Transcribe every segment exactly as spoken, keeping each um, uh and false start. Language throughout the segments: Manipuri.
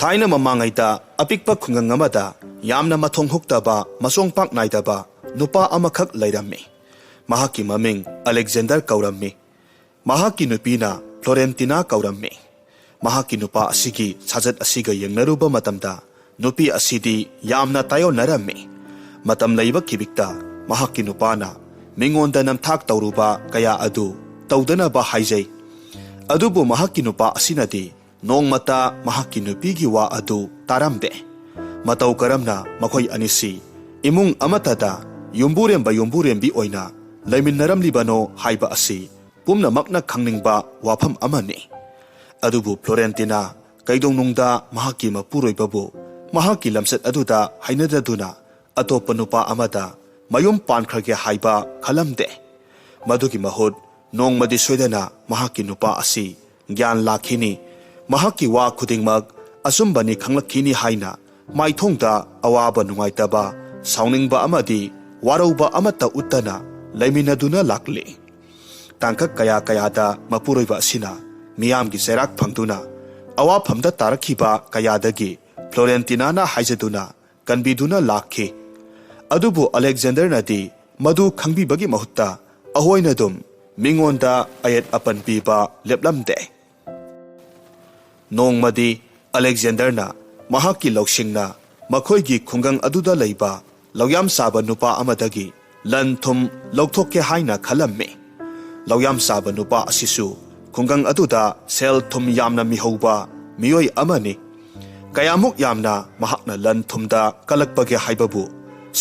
ꯊꯥꯏꯅ ꯃꯃꯥꯡꯉꯩꯗ ꯑꯄꯤꯛꯄ ꯈꯨꯡꯒꯪ ꯑꯃꯗ ꯌꯥꯝꯅ ꯃꯊꯣꯡ ꯍꯨꯛꯇꯕ, ꯃꯆꯣꯡ ꯄꯥꯛ ꯅꯥꯏꯗꯕ ꯅꯨꯄꯥ ꯑꯃꯈꯛ ꯂꯩꯔꯝꯃꯤ꯫ ꯃꯍꯥꯛꯀꯤ ꯃꯃꯤꯡ ꯑꯂꯦꯛꯖꯦꯟꯗꯔ ꯀꯧꯔꯝꯃꯤ꯫ ꯃꯍꯥꯛꯀꯤ ꯅꯨꯄꯤꯅ ꯐ꯭ꯂꯣꯔꯦꯟꯇꯤꯅꯥ ꯀꯧꯔꯝꯃꯤ꯫ ꯃꯍꯥꯛꯀꯤ ꯅꯨꯄꯥ ꯑꯁꯤꯒꯤ ꯁꯥꯖꯠ ꯑꯁꯤꯒ ꯌꯦꯡꯅꯔꯨꯕ ꯃꯇꯝꯗ, ꯅꯨꯄꯤ ꯑꯁꯤꯗꯤ ꯌꯥꯝꯅ ꯇꯥꯏꯑꯣꯟꯅꯔꯝꯃꯤ꯫ ꯃꯇꯝ ꯂꯩꯕ ꯈꯤꯕꯤꯛꯇ ꯃꯍꯥꯛꯀꯤ ꯅꯨꯄꯥꯅ ꯃꯤꯉꯣꯟꯗ ꯅꯝꯊꯥꯛ ꯇꯧꯔꯨꯕ ꯀꯌꯥ ꯑꯗꯨ ꯇꯧꯗꯅꯕ ꯍꯥꯏꯖꯩ꯫ ꯑꯗꯨꯕꯨ ꯃꯍꯥꯛꯀꯤ ꯅꯨꯄꯥ ꯑꯁꯤꯅꯗꯤ ꯅꯣꯡꯃꯇ ꯃꯍꯥꯛꯀꯤ ꯅꯨꯄꯤꯒꯤ ꯋꯥ ꯑꯗꯨ ꯇꯥꯔꯝꯗꯦ꯫ ꯃꯇꯧ ꯀꯔꯝꯅ ꯃꯈꯣꯏ ꯑꯅꯤꯁꯤ ꯏꯃꯨꯡ ꯑꯃꯠꯇꯗ ꯌꯨꯝꯕꯨꯔꯦꯝꯕ ꯌꯨꯝꯕꯨꯔꯦꯝꯕꯤ ꯑꯣꯏꯅ ꯂꯩꯃꯤꯟꯅꯔꯝꯂꯤꯕꯅꯣ ꯍꯥꯏꯕ ꯑꯁꯤ ꯄꯨꯝꯅꯃꯛꯅ ꯈꯪꯅꯤꯡꯕ ꯋꯥꯐꯝ ꯑꯃꯅꯤ꯫ ꯑꯗꯨꯕꯨ ꯐ꯭ꯂꯣꯔꯦꯟꯇꯤꯅꯥ ꯀꯩꯗꯧꯅꯨꯡꯗ ꯃꯍꯥꯛꯀꯤ ꯃꯄꯨꯔꯣꯏꯕꯕꯨ ꯃꯍꯥꯛꯀꯤ ꯂꯝꯆꯠ ꯑꯗꯨꯗ ꯍꯩꯅꯗꯗꯨꯅ ꯑꯇꯣꯞꯄ ꯅꯨꯄꯥ ꯑꯃꯗ ꯃꯌꯨꯝ ꯄꯥꯟꯈ꯭ꯔꯒꯦ ꯍꯥꯏꯕ ꯈꯜꯂꯝꯗꯦ꯫ ꯃꯗꯨꯒꯤ ꯃꯍꯨꯠ ꯅꯣꯡꯃꯗꯤ ꯁꯣꯏꯗꯅ ꯃꯍꯥꯛꯀꯤ ꯅꯨꯄꯥ ꯑꯁꯤ ꯒ꯭ꯌꯥꯟ ꯂꯥꯛꯈꯤꯅꯤ, ꯃꯍꯥꯛꯀꯤ ꯋꯥ ꯈꯨꯗꯤꯡꯃꯛ ꯑꯆꯨꯝꯕꯅꯤ ꯈꯪꯂꯛꯈꯤꯅꯤ ꯍꯥꯏꯅ ꯃꯥꯏꯊꯣꯡꯗ ꯑꯋꯥꯕ ꯅꯨꯡꯉꯥꯏꯇꯕ, ꯁꯥꯎꯅꯤꯡꯕ ꯑꯃꯗꯤ ꯋꯥꯔꯧꯕ ꯑꯃꯠꯇ ꯎꯠꯇꯅ ꯂꯩꯃꯤꯟꯅꯗꯨꯅ ꯂꯥꯛꯂꯤ꯫ ꯇꯥꯡꯀꯛ ꯀꯌꯥ ꯀꯌꯥꯗ ꯃꯄꯨꯔꯣꯏꯕ ꯑꯁꯤꯅ ꯃꯤꯌꯥꯝꯒꯤ ꯆꯩꯔꯥꯛ ꯐꯪꯗꯨꯅ ꯑꯋꯥꯐꯝꯗ ꯇꯥꯔꯛꯈꯤꯕ ꯀꯌꯥꯗꯒꯤ ꯐ꯭ꯂꯣꯔꯦꯟꯇꯤꯅꯥꯅ ꯍꯥꯏꯖꯗꯨꯅ ꯀꯟꯕꯤꯗꯨꯅ ꯂꯥꯛꯈꯤ꯫ ꯑꯗꯨꯕꯨ ꯑꯂꯦꯛꯖꯦꯟꯗꯔꯅꯗꯤ ꯃꯗꯨ ꯈꯪꯕꯤꯕꯒꯤ ꯃꯍꯨꯠꯇ ꯑꯍꯣꯏꯅꯗꯨꯝ ꯃꯤꯉꯣꯟꯗ ꯑꯌꯦꯠ ꯑꯄꯟ ꯄꯤꯕ ꯂꯦꯞꯂꯝꯗꯦ꯫ ꯅꯣꯡꯃꯗꯤ ꯑꯂꯦꯛꯖꯦꯟꯗꯔꯅ ꯃꯍꯥꯛꯀꯤ ꯂꯧꯁꯤꯡꯅ ꯃꯈꯣꯏꯒꯤ ꯈꯨꯡꯒꯪ ꯑꯗꯨꯗ ꯂꯩꯕ ꯂꯧꯌꯥꯝ ꯆꯥꯕ ꯅꯨꯄꯥ ꯑꯃꯗꯒꯤ ꯂꯟ ꯊꯨꯝ ꯂꯧꯊꯣꯛꯀꯦ ꯍꯥꯏꯅ ꯈꯜꯂꯝꯃꯤ꯫ ꯂꯧꯌꯥꯝ ꯆꯥꯕ ꯅꯨꯄꯥ ꯑꯁꯤꯁꯨ ꯈꯨꯡꯒꯪ ꯑꯗꯨꯗ ꯁꯦꯜ ꯊꯨꯝ ꯌꯥꯝꯅ ꯃꯤꯍꯧꯕ ꯃꯤꯑꯣꯏ ꯑꯃꯅꯤ꯫ ꯀꯌꯥꯃꯨꯛ ꯌꯥꯝꯅ ꯃꯍꯥꯛꯅ ꯂꯟ ꯊꯨꯝꯗ ꯀꯜꯂꯛꯄꯒꯦ ꯍꯥꯏꯕꯕꯨ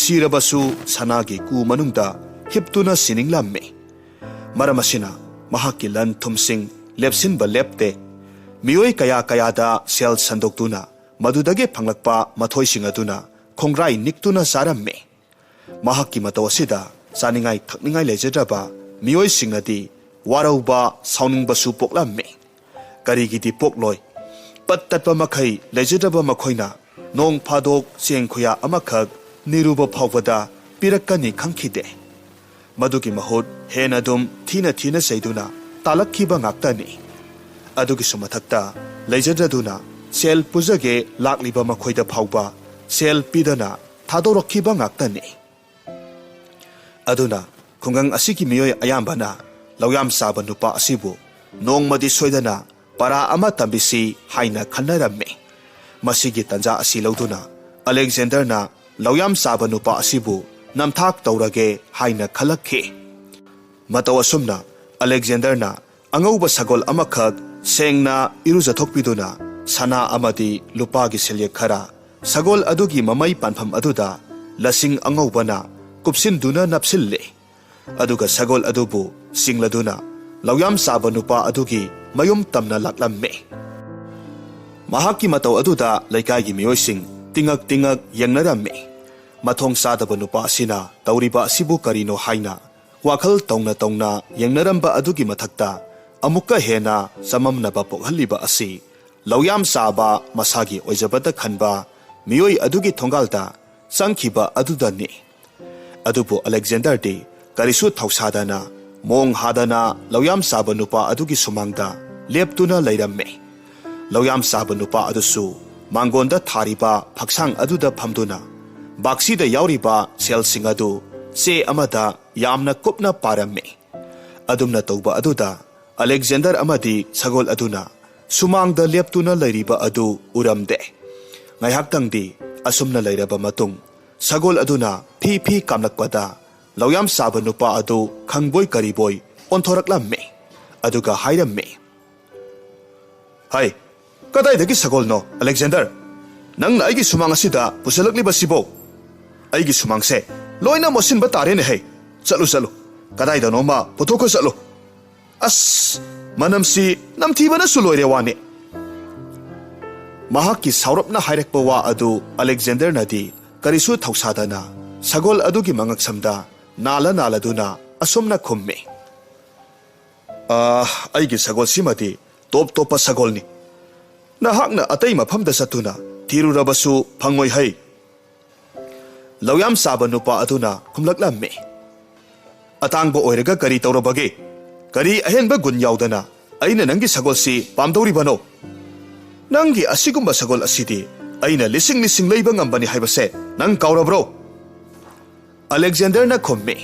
ꯁꯤꯔꯕꯁꯨ ꯁꯅꯥꯒꯤ ꯀꯨ ꯃꯅꯨꯡꯗ ꯍꯤꯞꯇꯨꯅ ꯁꯤꯅꯤꯡꯂꯝꯃꯤ꯫ ꯃꯔꯝ ꯑꯁꯤꯅ ꯃꯍꯥꯛꯀꯤ ꯂꯟ ꯊꯨꯝꯁꯤꯡ ꯂꯦꯞꯁꯤꯟꯕ ꯂꯦꯞꯇꯦ꯫ ꯃꯤꯑꯣꯏ ꯀꯌꯥ ꯀꯌꯥꯗ ꯁꯦꯜ ꯁꯟꯗꯣꯛꯇꯨꯅ ꯃꯗꯨꯗꯒꯤ ꯐꯪꯂꯛꯄ ꯃꯊꯣꯏꯁꯤꯡ ꯑꯗꯨꯅ ꯈꯣꯡꯒ꯭ꯔꯥꯏ ꯅꯤꯛꯇꯨꯅ ꯆꯥꯔꯝꯃꯤ꯫ ꯃꯍꯥꯛꯀꯤ ꯃꯇꯧ ꯑꯁꯤꯗ ꯆꯥꯅꯤꯡꯉꯥꯏ ꯊꯛꯅꯤꯡꯉꯥꯏ ꯂꯩꯖꯗ꯭ꯔꯕ ꯃꯤꯑꯣꯏꯁꯤꯡꯅꯗꯤ ꯋꯥꯔꯧꯕ, ꯁꯥꯎꯅꯤꯡꯕꯁꯨ ꯄꯣꯛꯂꯝꯃꯤ꯫ ꯀꯔꯤꯒꯤꯗꯤ ꯄꯣꯛꯂꯣꯏ? ꯄꯠ ꯇꯠꯄ ꯃꯈꯩ ꯂꯩꯖꯗ꯭ꯔꯕ ꯃꯈꯣꯏꯅ ꯅꯣꯡ ꯐꯥꯗꯣꯛ ꯆꯦꯡ ꯈꯨꯌꯥ ꯑꯃꯈꯛ ꯅꯤꯔꯨꯕ ꯐꯥꯎꯕꯗ ꯄꯤꯔꯛꯀꯅꯤ ꯈꯪꯈꯤꯗꯦ꯫ ꯃꯗꯨꯒꯤ ꯃꯍꯨꯠ ꯍꯦꯟꯅ ꯑꯗꯨꯝ ꯊꯤꯅ ꯊꯤꯅ ꯆꯩꯗꯨꯅ ꯇꯥꯜꯂꯛꯈꯤꯕ ꯉꯥꯛꯇꯅꯤ꯫ ꯑꯗꯨꯒꯤꯁꯨ ꯃꯊꯛꯇ ꯂꯩꯖꯗ꯭ꯔꯗꯨꯅ ꯁꯦꯜ ꯄꯨꯖꯒꯦ ꯂꯥꯛꯂꯤꯕ ꯃꯈꯣꯏꯗ ꯐꯥꯎꯕ ꯁꯦꯜ ꯄꯤꯗꯅ ꯊꯥꯗꯣꯔꯛꯈꯤꯕ ꯉꯥꯛꯇꯅꯤ꯫ ꯑꯗꯨꯅ ꯈꯨꯡꯒꯪ ꯑꯁꯤꯒꯤ ꯃꯤꯑꯣꯏ ꯑꯌꯥꯝꯕꯅ ꯂꯧꯌꯥꯝ ꯆꯥꯕ ꯅꯨꯄꯥ ꯑꯁꯤꯕꯨ ꯅꯣꯡꯃꯗꯤ ꯁꯣꯏꯗꯅ ꯄꯔꯥ ꯑꯃ ꯇꯝꯕꯤꯁꯤ ꯍꯥꯏꯅ ꯈꯟꯅꯔꯝꯃꯤ꯫ ꯃꯁꯤꯒꯤ ꯇꯥꯟꯖꯥ ꯑꯁꯤ ꯂꯧꯗꯨꯅ ꯑꯂꯦꯛꯖꯦꯟꯗꯔꯅ ꯂꯧꯌꯥꯝ ꯆꯥꯕ ꯅꯨꯄꯥ ꯑꯁꯤꯕꯨ ꯅꯝꯊꯥꯛ ꯇꯧꯔꯒꯦ ꯍꯥꯏꯅ ꯈꯜꯂꯛꯈꯤ꯫ ꯃꯇꯧ ꯑꯁꯨꯝꯅ ꯑꯂꯦꯛꯖꯦꯟꯗꯔꯅ ꯑꯉꯧꯕ ꯁꯒꯣꯜ ꯑꯃꯈꯛ ꯁꯦꯡꯅ ꯏꯔꯨꯖꯊꯣꯛꯄꯤꯗꯨꯅ ꯁꯅꯥ ꯑꯃꯗꯤ ꯂꯨꯄꯥꯒꯤ ꯁꯦꯜꯌꯦꯛ ꯈꯔ ꯁꯒꯣꯜ ꯑꯗꯨꯒꯤ ꯃꯃꯩ ꯄꯥꯟꯐꯝ ꯑꯗꯨꯗ ꯂꯁꯤꯡ ꯑꯉꯧꯕꯅ ꯀꯨꯞꯁꯤꯟꯗꯨꯅ ꯅꯞꯁꯤꯜꯂꯦ꯫ ꯑꯗꯨꯒ ꯁꯒꯣꯜ ꯑꯗꯨꯕꯨ ꯆꯤꯡꯂꯗꯨꯅ ꯂꯧꯌꯥꯝ ꯆꯥꯕ ꯅꯨꯄꯥ ꯑꯗꯨꯒꯤ ꯃꯌꯨꯝ ꯇꯝꯅ ꯂꯥꯛꯂꯝꯃꯤ꯫ ꯃꯍꯥꯛꯀꯤ ꯃꯇꯧ ꯑꯗꯨꯗ ꯂꯩꯀꯥꯏꯒꯤ ꯃꯤꯑꯣꯏꯁꯤꯡ ꯇꯤꯉꯛ ꯇꯤꯉꯛ ꯌꯦꯡꯅꯔꯝꯃꯤ꯫ ꯃꯊꯣꯡ ꯆꯥꯗꯕ ꯅꯨꯄꯥ ꯑꯁꯤꯅ ꯇꯧꯔꯤꯕ ꯑꯁꯤꯕꯨ ꯀꯔꯤꯅꯣ ꯍꯥꯏꯅ ꯋꯥꯈꯜ ꯇꯧꯅ ꯇꯧꯅ ꯌꯦꯡꯅꯔꯝꯕ ꯑꯗꯨꯒꯤ ꯃꯊꯛꯇ ꯑꯃꯨꯛꯀ ꯍꯦꯟꯅ ꯆꯃꯝꯅꯕ ꯄꯣꯛꯍꯜꯂꯤꯕ ꯑꯁꯤ ꯂꯧꯌꯥꯝ ꯆꯥꯕ ꯃꯁꯥꯒꯤ ꯑꯣꯏꯖꯕꯗ ꯈꯟꯕ ꯃꯤꯑꯣꯏ ꯑꯗꯨꯒꯤ ꯊꯣꯡꯒꯥꯜꯗ ꯆꯪꯈꯤꯕ ꯑꯗꯨꯗꯅꯤ꯫ ꯑꯗꯨꯕꯨ ꯑꯂꯦꯛꯖꯦꯟꯗꯔꯗꯤ ꯀꯔꯤꯁꯨ ꯊꯧꯁꯥꯗꯅ ꯃꯣꯡ ꯍꯥꯗꯅ ꯂꯧꯌꯥꯝ ꯆꯥꯕ ꯅꯨꯄꯥ ꯑꯗꯨꯒꯤ ꯁꯨꯃꯥꯡꯗ ꯂꯦꯞꯇꯨꯅ ꯂꯩꯔꯝꯃꯤ꯫ ꯂꯧꯌꯥꯝ ꯆꯥꯕ ꯅꯨꯄꯥ ꯑꯗꯨꯁꯨ ꯃꯥꯡꯒꯣꯟꯗ ꯊꯥꯔꯤꯕ ꯐꯛꯁꯥꯡ ꯑꯗꯨꯗ ꯐꯝꯗꯨꯅ ꯕꯥꯛꯁꯤꯗ ꯌꯥꯎꯔꯤꯕ ꯁꯦꯜꯁꯤꯡ ꯑꯗꯨ ꯆꯦ ꯑꯃꯗ ꯌꯥꯝꯅ ꯀꯨꯞꯅ ꯄꯥꯔꯝꯃꯤ꯫ ꯑꯗꯨꯝꯅ ꯇꯧꯕ ꯑꯗꯨꯗ ꯑꯂꯦꯛꯖꯦꯟꯗꯔ ꯑꯃꯗꯤ ꯁꯒꯣꯜ ꯑꯗꯨꯅ ꯁꯨꯃꯥꯡꯗ ꯂꯦꯞꯇꯨꯅ ꯂꯩꯔꯤꯕ ꯑꯗꯨ ꯎꯔꯝꯗꯦ꯫ ꯉꯥꯏꯍꯥꯛꯇꯪꯗꯤ ꯑꯁꯨꯝꯅ ꯂꯩꯔꯕ ꯃꯇꯨꯡ ꯁꯒꯣꯜ ꯑꯗꯨꯅ ꯐꯤ ꯐꯤ ꯀꯥꯝꯂꯛꯄꯗ ꯂꯧꯌꯥꯝ ꯆꯥꯕ ꯅꯨꯄꯥ ꯑꯗꯨ ꯈꯪꯕꯣꯏ ꯀꯔꯤꯕꯣꯏ ꯑꯣꯟꯊꯣꯔꯛꯂꯝꯃꯤ꯫ ꯑꯗꯨꯒ ꯍꯥꯏꯔꯝꯃꯤ, "ꯍꯥꯏ, ꯀꯗꯥꯏꯗꯒꯤ ꯁꯒꯣꯜꯅꯣ, ꯑꯂꯦꯛꯖꯦꯟꯗꯔ? ꯅꯪꯅ ꯑꯩꯒꯤ ꯁꯨꯃꯥꯡ ꯑꯁꯤꯗ ꯄꯨꯁꯤꯜꯂꯛꯂꯤꯕꯁꯤꯕꯣ? ꯑꯩꯒꯤ ꯁꯨꯃꯥꯡꯁꯦ ꯂꯣꯏꯅ ꯃꯣꯠꯁꯤꯟꯕ ꯇꯥꯔꯦꯅꯦ ꯍꯦ꯫ ꯆꯠꯂꯨ, ꯆꯠꯂꯨ, ꯀꯗꯥꯏꯗꯅꯣꯃ ꯄꯨꯊꯣꯛꯈꯣ ꯆꯠꯂꯨ꯫ ꯑꯁ, ꯃꯅꯝꯁꯤ ꯅꯝꯊꯤꯕꯅꯁꯨ ꯂꯣꯏꯔꯦ ꯋꯥꯅꯤ"꯫ ꯃꯍꯥꯛꯀꯤ ꯁꯥꯎꯔꯞꯅ ꯍꯥꯏꯔꯛꯄ ꯋꯥ ꯑꯗꯨ ꯑꯂꯦꯛꯖꯦꯟꯗꯔꯅꯗꯤ ꯀꯔꯤꯁꯨ ꯊꯧꯁꯥꯗꯅ ꯁꯒꯣꯜ ꯑꯗꯨꯒꯤ ꯃꯉꯛꯁꯝꯗ ꯅꯥꯜꯂ ꯅꯥꯜꯂꯗꯨꯅ ꯑꯁꯨꯝꯅ ꯈꯨꯝꯃꯤ, "ꯑꯥ, ꯑꯩꯒꯤ ꯁꯒꯣꯜꯁꯤꯃꯗꯤ ꯇꯣꯞ ꯇꯣꯞꯄ ꯁꯒꯣꯜꯅꯤ꯫ ꯅꯍꯥꯛꯅ ꯑꯇꯩ ꯃꯐꯝꯗ ꯆꯠꯇꯨꯅ ꯊꯤꯔꯨꯔꯕꯁꯨ ꯐꯪꯉꯣꯏ ꯍꯩ"꯫ ꯂꯧꯌꯥꯝ ꯆꯥꯕ ꯅꯨꯄꯥ ꯑꯗꯨꯅ ꯈꯨꯝꯂꯛꯂꯝꯃꯤ, "ꯑꯇꯥꯡꯕ ꯑꯣꯏꯔꯒ ꯀꯔꯤ ꯇꯧꯔꯕꯒꯦ? ꯀꯔꯤ ꯑꯍꯦꯟꯕ ꯒꯨꯟ ꯌꯥꯎꯗꯅ ꯑꯩꯅ ꯅꯪꯒꯤ ꯁꯒꯣꯜꯁꯤ ꯄꯥꯝꯗꯧꯔꯤꯕꯅꯣ?" "ꯅꯪꯒꯤ ꯑꯁꯤꯒꯨꯝꯕ ꯁꯒꯣꯜ ꯑꯁꯤꯗꯤ ꯑꯩꯅ ꯂꯤꯁꯤꯡ ꯂꯤꯁꯤꯡ ꯂꯩꯕ ꯉꯝꯕꯅꯤ ꯍꯥꯏꯕꯁꯦ ꯅꯪ ꯀꯥꯎꯔꯕ꯭ꯔꯣ?" ꯑꯂꯦꯛꯖꯦꯟꯗꯔꯅ ꯈꯨꯝꯃꯤ,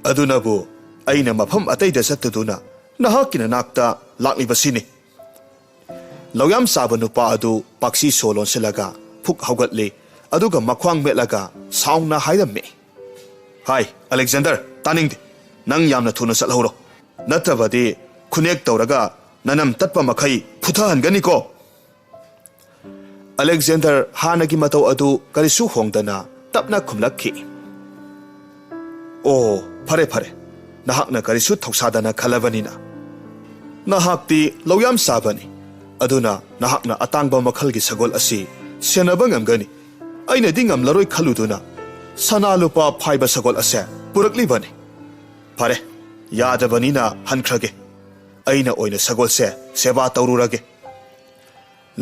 "ꯑꯗꯨꯅꯕꯨ ꯑꯩꯅ ꯃꯐꯝ ꯑꯇꯩꯗ ꯆꯠꯇꯗꯨꯅ ꯅꯍꯥꯛꯀꯤ ꯅꯅꯥꯛꯇ ꯂꯥꯛꯂꯤꯕꯁꯤꯅꯤ꯫" ꯂꯧꯌꯥꯝ ꯆꯥꯕ ꯅꯨꯄꯥ ꯑꯗꯨ ꯄꯥꯛꯁꯤ ꯁꯣ ꯂꯣꯟꯁꯤꯜꯂꯒ ꯐꯨꯛ ꯍꯧꯒꯠꯂꯤ, ꯑꯗꯨꯒ ꯃꯈ꯭ꯋꯥꯡ ꯃꯦꯠꯂꯒ ꯁꯥꯎꯅ ꯍꯥꯏꯔꯝꯃꯤ, "ꯍꯥꯏ, ꯑꯂꯦꯛꯖꯦꯟꯗꯔ, ꯇꯥꯅꯤꯡꯗꯦ꯫ ꯅꯪ ꯌꯥꯝꯅ ꯊꯨꯅ ꯆꯠꯍꯧꯔꯣ, ꯅꯠꯇ꯭ꯔꯕꯗꯤ ꯈꯨꯅꯦꯛ ꯇꯧꯔꯒ ꯅꯅꯝ ꯇꯠꯄ ꯃꯈꯩ ꯐꯨꯊꯍꯟꯒꯅꯤꯀꯣ꯫" ꯑꯂꯦꯛꯖꯦꯟꯗꯔ ꯍꯥꯟꯅꯒꯤ ꯃꯇꯧ ꯑꯗꯨ ꯀꯔꯤꯁꯨ ꯍꯣꯡꯗꯅ ꯇꯞꯅ ꯈꯨꯝꯂꯛꯈꯤ, "ꯑꯣ, ꯐꯔꯦ, ꯐꯔꯦ, ꯅꯍꯥꯛꯅ ꯀꯔꯤꯁꯨ ꯊꯧꯁꯥꯗꯅ ꯈꯜꯂꯕꯅꯤꯅ꯫ ꯅꯍꯥꯛꯇꯤ ꯂꯧꯌꯥꯝ ꯆꯥꯕꯅꯤ, ꯑꯗꯨꯅ ꯅꯍꯥꯛꯅ ꯑꯇꯥꯡꯕ ꯃꯈꯜꯒꯤ ꯁꯒꯣꯜ ꯑꯁꯤ ꯁꯦꯟꯅꯕ ꯉꯝꯒꯅꯤ꯫ ꯑꯩꯅꯗꯤ ꯉꯝꯂꯔꯣꯏ ꯈꯜꯂꯨꯗꯨꯅ ꯁꯅꯥ ꯂꯨꯄꯥ ꯐꯥꯏꯕ ꯁꯒꯣꯜ ꯑꯁꯦ ꯄꯨꯔꯛꯂꯤꯕꯅꯤ꯫ ꯐꯔꯦ, ꯌꯥꯗꯕꯅꯤꯅ ꯍꯟꯈ꯭ꯔꯒꯦ꯫ ꯑꯩꯅ ꯑꯣꯏꯅ ꯁꯒꯣꯜꯁꯦ ꯁꯦꯕꯥ ꯇꯧꯔꯨꯔꯒꯦ꯫"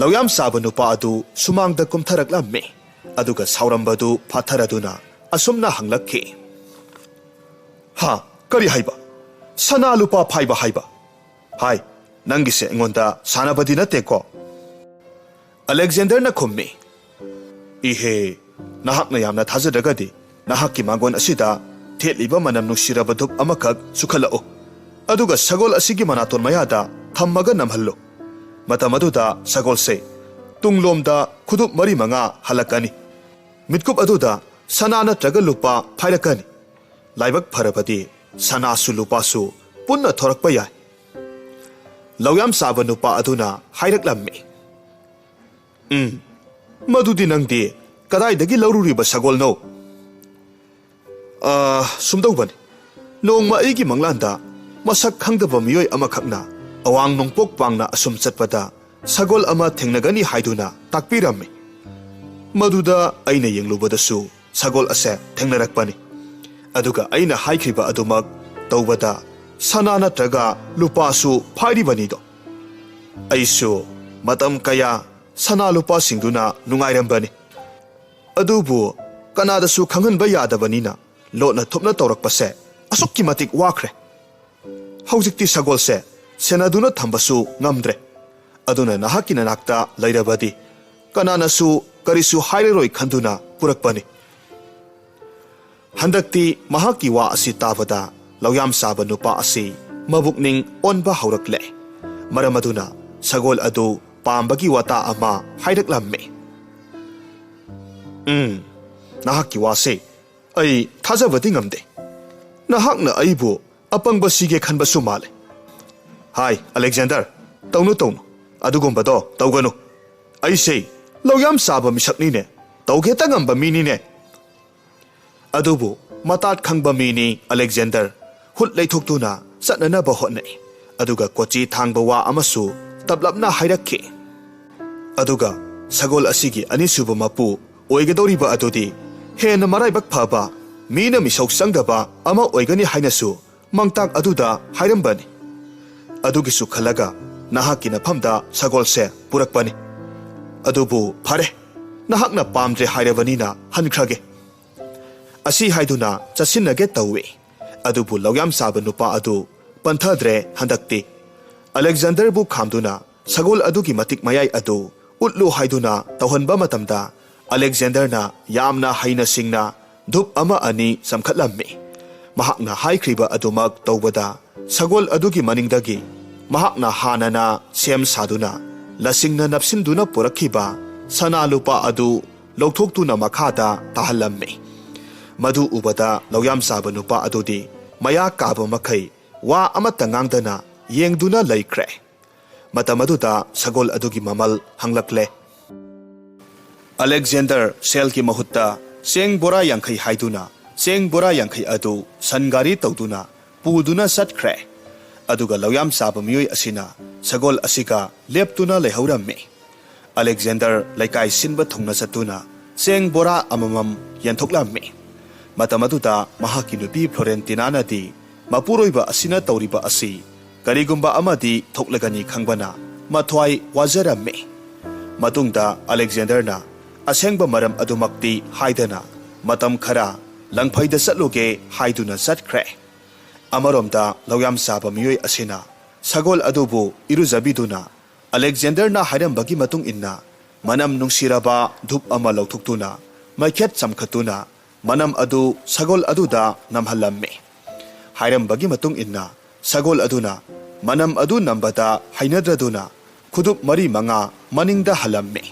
ꯂꯧꯌꯥꯝ ꯆꯥꯕ ꯅꯨꯄꯥ ꯑꯗꯨ ꯁꯨꯃꯥꯡꯗ ꯀꯨꯝꯊꯔꯛꯂꯝꯃꯤ, ꯑꯗꯨꯒ ꯁꯥꯎꯔꯝꯕꯗꯨ ꯐꯥꯊꯔꯗꯨꯅ ꯑꯁꯨꯝꯅ ꯍꯪꯂꯛꯈꯤ, "ꯍꯥ, ꯀꯔꯤ ꯍꯥꯏꯕ? ꯁꯅꯥ ꯂꯨꯄꯥ ꯐꯥꯏꯕ ꯍꯥꯏꯕ? ꯍꯥꯏ, ꯅꯪꯒꯤꯁꯦ ꯑꯩꯉꯣꯟꯗ ꯁꯥꯟꯅꯕꯗꯤ ꯅꯠꯇꯦꯀꯣ?" ꯑꯂꯦꯛꯖꯦꯟꯗꯔꯅ ꯈꯨꯝꯃꯤ, "ꯏꯍꯦ, ꯅꯍꯥꯛꯅ ꯌꯥꯝꯅ ꯊꯥꯖꯗ꯭ꯔꯒꯗꯤ ꯅꯍꯥꯛꯀꯤ ꯃꯥꯡꯒꯣꯟ ꯑꯁꯤꯗ ꯊꯦꯠꯂꯤꯕ ꯃꯅꯝ ꯅꯨꯡꯁꯤꯔꯕ ꯙꯨꯞ ꯑꯃꯈꯛ ꯁꯨꯈꯠꯂꯛꯎ, ꯑꯗꯨꯒ ꯁꯒꯣꯜ ꯑꯁꯤꯒꯤ ꯃꯅꯥꯇꯣꯟ ꯃꯌꯥꯗ ꯊꯝꯃꯒ ꯅꯝꯍꯜꯂꯨ꯫ ꯃꯇꯝ ꯑꯗꯨꯗ ꯁꯒꯣꯜꯁꯦ ꯇꯨꯡꯂꯣꯝꯗ ꯈꯨꯗꯨꯞ ꯃꯔꯤ ꯃꯉꯥ ꯍꯜꯂꯛꯀꯅꯤ꯫ ꯃꯤꯠꯀꯨꯞ ꯑꯗꯨꯗ ꯁꯅꯥ ꯅꯠꯇ꯭ꯔꯒ ꯂꯨꯄꯥ ꯐꯥꯏꯔꯛꯀꯅꯤ꯫ ꯂꯥꯏꯕꯛ ꯐꯔꯕꯗꯤ ꯁꯅꯥꯁꯨ ꯂꯨꯄꯥꯁꯨ ꯄꯨꯟꯅ ꯊꯣꯔꯛꯄ ꯌꯥꯏ꯫" ꯂꯧꯌꯥꯝ ꯆꯥꯕ ꯅꯨꯄꯥ ꯑꯗꯨꯅ ꯍꯥꯏꯔꯛꯂꯝꯃꯤ, "ꯎꯝ, ꯃꯗꯨꯗꯤ ꯅꯪꯗꯤ ꯀꯗꯥꯏꯗꯒꯤ ꯂꯧꯔꯨꯔꯤꯕ ꯁꯒꯣꯜꯅꯣ?" "ꯑ, ꯁꯨꯝꯗꯧꯕꯅꯤ꯫ ꯅꯣꯡꯃ ꯑꯩꯒꯤ ꯃꯪꯂꯥꯟꯗ ꯃꯁꯛ ꯈꯪꯗꯕ ꯃꯤꯑꯣꯏ ꯑꯃꯈꯛꯅ ꯑꯋꯥꯡ ꯅꯣꯡꯄꯣꯛ ꯄꯥꯡꯅ ꯑꯁꯨꯝ ꯆꯠꯄꯗ ꯁꯒꯣꯜ ꯑꯃ ꯊꯦꯡꯅꯒꯅꯤ ꯍꯥꯏꯗꯨꯅ ꯇꯥꯛꯄꯤꯔꯝꯃꯤ꯫ ꯃꯗꯨꯗ ꯑꯩꯅ ꯌꯦꯡꯂꯨꯕꯗꯁꯨ ꯁꯒꯣꯜ ꯑꯁꯦ ꯊꯦꯡꯅꯔꯛꯄꯅꯤ꯫ ꯑꯗꯨꯒ ꯑꯩꯅ ꯍꯥꯏꯈꯤꯕ ꯑꯗꯨꯃꯛ ꯇꯧꯕꯗ ꯁꯅꯥ ꯅꯠꯇ꯭ꯔꯒ ꯂꯨꯄꯥꯁꯨ ꯐꯥꯏꯔꯤꯕꯅꯤꯗꯣ꯫ ꯑꯩꯁꯨ ꯃꯇꯝ ꯀꯌꯥ ꯁꯅꯥ ꯂꯨꯄꯥꯁꯤꯡꯗꯨꯅ ꯅꯨꯡꯉꯥꯏꯔꯝꯕꯅꯤ꯫ ꯑꯗꯨꯕꯨ ꯀꯅꯥꯗꯁꯨ ꯈꯪꯍꯟꯕ ꯌꯥꯗꯕꯅꯤꯅ ꯂꯣꯠꯅ ꯊꯨꯞꯅ ꯇꯧꯔꯛꯄꯁꯦ ꯑꯁꯨꯛꯀꯤ ꯃꯇꯤꯛ ꯋꯥꯈ꯭ꯔꯦ꯫ ꯍꯧꯖꯤꯛꯇꯤ ꯁꯒꯣꯜꯁꯦ ꯁꯦꯟꯅꯗꯨꯅ ꯊꯝꯕꯁꯨ ꯉꯝꯗ꯭ꯔꯦ꯫ ꯑꯗꯨꯅ ꯅꯍꯥꯛꯀꯤ ꯅꯅꯥꯛꯇ ꯂꯩꯔꯕꯗꯤ ꯀꯅꯥꯅꯁꯨ ꯀꯔꯤꯁꯨ ꯍꯥꯏꯔꯔꯣꯏ ꯈꯟꯗꯨꯅ ꯄꯨꯔꯛꯄꯅꯤ꯫ ꯍꯟꯗꯛꯇꯤ ꯃꯍꯥꯛꯀꯤ ꯋꯥ ꯑꯁꯤ ꯇꯥꯕꯗ ꯂꯧꯌꯥꯝ ꯆꯥꯕ ꯅꯨꯄꯥ ꯑꯁꯤ ꯃꯕꯨꯛꯅꯤꯡ ꯑꯣꯟꯕ ꯍꯧꯔꯛꯂꯦ꯫ ꯃꯔꯝ ꯑꯗꯨꯅ ꯁꯒꯣꯜ ꯑꯗꯨ ꯄꯥꯝꯕꯒꯤ ꯋꯥꯇꯥ ꯑꯃ ꯍꯥꯏꯔꯛꯂꯝꯃꯤ꯫ "ꯎꯝ, ꯅꯍꯥꯛꯀꯤ ꯋꯥꯁꯦ ꯑꯩ ꯊꯥꯖꯕꯗꯤ ꯉꯝꯗꯦ꯫ ꯅꯍꯥꯛꯅ ꯑꯩꯕꯨ ꯑꯄꯪꯕ ꯁꯤꯒꯦ ꯈꯟꯕꯁꯨ ꯃꯥꯜꯂꯦ꯫ ꯍꯥꯏ, ꯑꯂꯦꯛꯖꯦꯟꯗꯔ, ꯇꯧꯅꯨ, ꯇꯧꯅꯨ꯫ ꯑꯗꯨꯒꯨꯝꯕꯗꯣ ꯇꯧꯒꯅꯨ꯫ ꯑꯩꯁꯦ ꯂꯧꯌꯥꯝ ꯆꯥꯕ ꯃꯤꯁꯛꯅꯤꯅꯦ꯫ ꯇꯧꯒꯦꯇ ꯉꯝꯕ ꯃꯤꯅꯤꯅꯦ꯫ ꯑꯗꯨꯕꯨ ꯃꯇꯥꯠ ꯈꯪꯕ ꯃꯤꯅꯤ ꯑꯂꯦꯛꯖꯦꯟꯗꯔ꯫ ꯍꯨꯠ ꯂꯩꯊꯣꯛꯇꯨꯅ ꯆꯠꯅꯅꯕ ꯍꯣꯠꯅꯩ꯫ ꯑꯗꯨꯒ ꯀꯣꯆꯤ ꯊꯥꯡꯕ ꯋꯥ ꯑꯃꯁꯨ ꯇꯞꯂꯞꯅ ꯍꯥꯏꯔꯛꯈꯤ꯫ ꯑꯗꯨꯒ ꯁꯒꯣꯜ ꯑꯁꯤꯒꯤ ꯑꯅꯤꯁꯨꯕ ꯃꯄꯨ ꯑꯣꯏꯒꯗꯧꯔꯤꯕ ꯑꯗꯨꯗꯤ ꯍꯦꯟꯅ ꯃꯔꯥꯏꯕꯛ ꯐꯕ, ꯃꯤꯅ ꯃꯤꯁꯧ ꯆꯪꯗꯕ ꯑꯃ ꯑꯣꯏꯒꯅꯤ ꯍꯥꯏꯅꯁꯨ ꯃꯪꯇꯥꯛ ꯑꯗꯨꯗ ꯍꯥꯏꯔꯝꯕꯅꯤ꯫ ꯑꯗꯨꯒꯤꯁꯨ ꯈꯜꯂꯒ ꯅꯍꯥꯛꯀꯤ ꯅꯐꯝꯗ ꯁꯒꯣꯜꯁꯦ ꯄꯨꯔꯛꯄꯅꯤ꯫ ꯑꯗꯨꯕꯨ ꯐꯔꯦ, ꯅꯍꯥꯛꯅ ꯄꯥꯝꯗ꯭ꯔꯦ ꯍꯥꯏꯔꯕꯅꯤꯅ ꯍꯟꯈ꯭ꯔꯒꯦ꯫" ꯑꯁꯤ ꯍꯥꯏꯗꯨꯅ ꯆꯠꯁꯤꯟꯅꯒꯦ ꯇꯧꯏ꯫ ꯑꯗꯨꯕꯨ ꯂꯧꯌꯥꯝ ꯆꯥꯕ ꯅꯨꯄꯥ ꯑꯗꯨ ꯄꯟꯊꯗ꯭ꯔꯦ ꯍꯟꯗꯛꯇꯤ꯫ ꯑꯂꯦꯛꯖꯦꯟꯗꯔꯕꯨ ꯈꯥꯝꯗꯨꯅ ꯁꯒꯣꯜ ꯑꯗꯨꯒꯤ ꯃꯇꯤꯛ ꯃꯌꯥꯏ ꯑꯗꯨ ꯎꯠꯂꯨ ꯍꯥꯏꯗꯨꯅ ꯇꯧꯍꯟꯕ ꯃꯇꯝꯗ, ꯑꯂꯦꯛꯖꯦꯟꯗꯔꯅ ꯌꯥꯝꯅ ꯍꯩꯅ ꯁꯤꯡꯅ ꯙꯨꯞ ꯑꯃ ꯑꯅꯤ ꯆꯝꯈꯠꯂꯝꯃꯤ꯫ ꯃꯍꯥꯛꯅ ꯍꯥꯏꯈ꯭ꯔꯤꯕ ꯑꯗꯨꯃꯛ ꯇꯧꯕꯗ, ꯁꯒꯣꯜ ꯑꯗꯨꯒꯤ ꯃꯅꯤꯡꯗꯒꯤ ꯃꯍꯥꯛꯅ ꯍꯥꯟꯅꯅ ꯁꯦꯝ ꯁꯥꯗꯨꯅ ꯂꯁꯤꯡꯅ ꯅꯞꯁꯤꯟꯗꯨꯅ ꯄꯨꯔꯛꯈꯤꯕ ꯁꯅꯥ ꯂꯨꯄꯥ ꯑꯗꯨ ꯂꯧꯊꯣꯛꯇꯨꯅ ꯃꯈꯥꯗ ꯇꯥꯍꯜꯂꯝꯃꯤ꯫ ꯃꯗꯨ ꯎꯕꯗ ꯂꯧꯌꯥꯝ ꯆꯥꯕ ꯅꯨꯄꯥ ꯑꯗꯨꯗꯤ ꯃꯌꯥ ꯀꯥꯕ ꯃꯈꯩ ꯋꯥ ꯑꯃꯠꯇ ꯉꯥꯡꯗꯅ ꯌꯦꯡꯗꯨꯅ ꯂꯩꯈ꯭ꯔꯦ꯫ ꯃꯇꯝ ꯑꯗꯨꯗ ꯁꯒꯣꯜ ꯑꯗꯨꯒꯤ ꯃꯃꯜ ꯍꯪꯂꯛꯂꯦ꯫ ꯑꯂꯦꯛꯖꯦꯟꯗꯔ ꯁꯦꯜꯒꯤ ꯃꯍꯨꯠꯇ ꯆꯦꯡ ꯕꯣꯔꯥ ꯌꯥꯡꯈꯩ ꯍꯥꯏꯗꯨꯅ ꯆꯦꯡ ꯕꯣꯔꯥ ꯌꯥꯡꯈꯩ ꯑꯗꯨ ꯁꯟ ꯒꯥꯔꯤ ꯇꯧꯗꯨꯅ ꯄꯨꯗꯨꯅ ꯆꯠꯈ꯭ꯔꯦ꯫ ꯑꯗꯨꯒ ꯂꯧꯌꯥꯝ ꯆꯥꯕ ꯃꯤꯑꯣꯏ ꯑꯁꯤꯅ ꯁꯒꯣꯜ ꯑꯁꯤꯒ ꯂꯦꯞꯇꯨꯅ ꯂꯩꯍꯧꯔꯝꯃꯤ꯫ ꯑꯂꯦꯛꯖꯦꯟꯗꯔ ꯂꯩꯀꯥꯏ ꯁꯤꯟꯕ ꯊꯨꯡꯅ ꯆꯠꯇꯨꯅ ꯆꯦꯡ ꯕꯣꯔꯥ ꯑꯃꯃꯝ ꯌꯦꯟꯊꯣꯛꯂꯝꯃꯤ꯫ ꯃꯇꯝ ꯑꯗꯨꯗ ꯃꯍꯥꯛꯀꯤ ꯅꯨꯄꯤ ꯐ꯭ꯂꯣꯔꯦꯟꯇꯤꯅꯥꯅꯗꯤ ꯃꯄꯨꯔꯣꯏꯕ ꯑꯁꯤꯅ ꯇꯧꯔꯤꯕ ꯑꯁꯤ ꯀꯔꯤꯒꯨꯝꯕ ꯑꯃꯗꯤ ꯊꯣꯛꯂꯒꯅꯤ ꯈꯪꯕꯅ ꯃꯊ꯭ꯋꯥꯏ ꯋꯥꯖꯔꯝꯃꯤ꯫ ꯃꯇꯨꯡꯗ ꯑꯂꯦꯛꯖꯦꯟꯗꯔꯅ ꯑꯁꯦꯡꯕ ꯃꯔꯝ ꯑꯗꯨꯃꯛꯇꯤ ꯍꯥꯏꯗꯅ ꯃꯇꯝ ꯈꯔ ꯂꯪꯐꯩꯗ ꯆꯠꯂꯨꯒꯦ ꯍꯥꯏꯗꯨꯅ ꯆꯠꯈ꯭ꯔꯦ꯫ ꯑꯃꯔꯣꯝꯗ ꯂꯧꯌꯥꯝ ꯆꯥꯕ ꯃꯤꯑꯣꯏ ꯑꯁꯤꯅ ꯁꯒꯣꯜ ꯑꯗꯨꯕꯨ ꯏꯔꯨꯖꯕꯤꯗꯨꯅ ꯑꯂꯦꯛꯖꯦꯟꯗꯔꯅ ꯍꯥꯏꯔꯝꯕꯒꯤ ꯃꯇꯨꯡ ꯏꯟꯅ, ꯃꯅꯝ ꯅꯨꯡꯁꯤꯔꯕ ꯙꯨꯞ ꯑꯃ ꯂꯧꯊꯣꯛꯇꯨꯅ ꯃꯩꯈꯦꯠ ꯆꯝꯈꯠꯇꯨꯅ ꯃꯅꯝ ꯑꯗꯨ ꯁꯒꯣꯜ ꯑꯗꯨꯗ ꯅꯝꯍꯜꯂꯝꯃꯤ꯫ ꯍꯥꯏꯔꯝꯕꯒꯤ ꯃꯇꯨꯡ ꯏꯟꯅ ꯁꯒꯣꯜ ꯑꯗꯨꯅ ꯃꯅꯝ ꯑꯗꯨ ꯅꯝꯕꯗ ꯍꯩꯅꯗ꯭ꯔꯗꯨꯅ ꯈꯨꯗꯨꯞ ꯃꯔꯤ ꯃꯉꯥ ꯃꯅꯤꯡꯗ ꯍꯜꯂꯝꯃꯤ꯫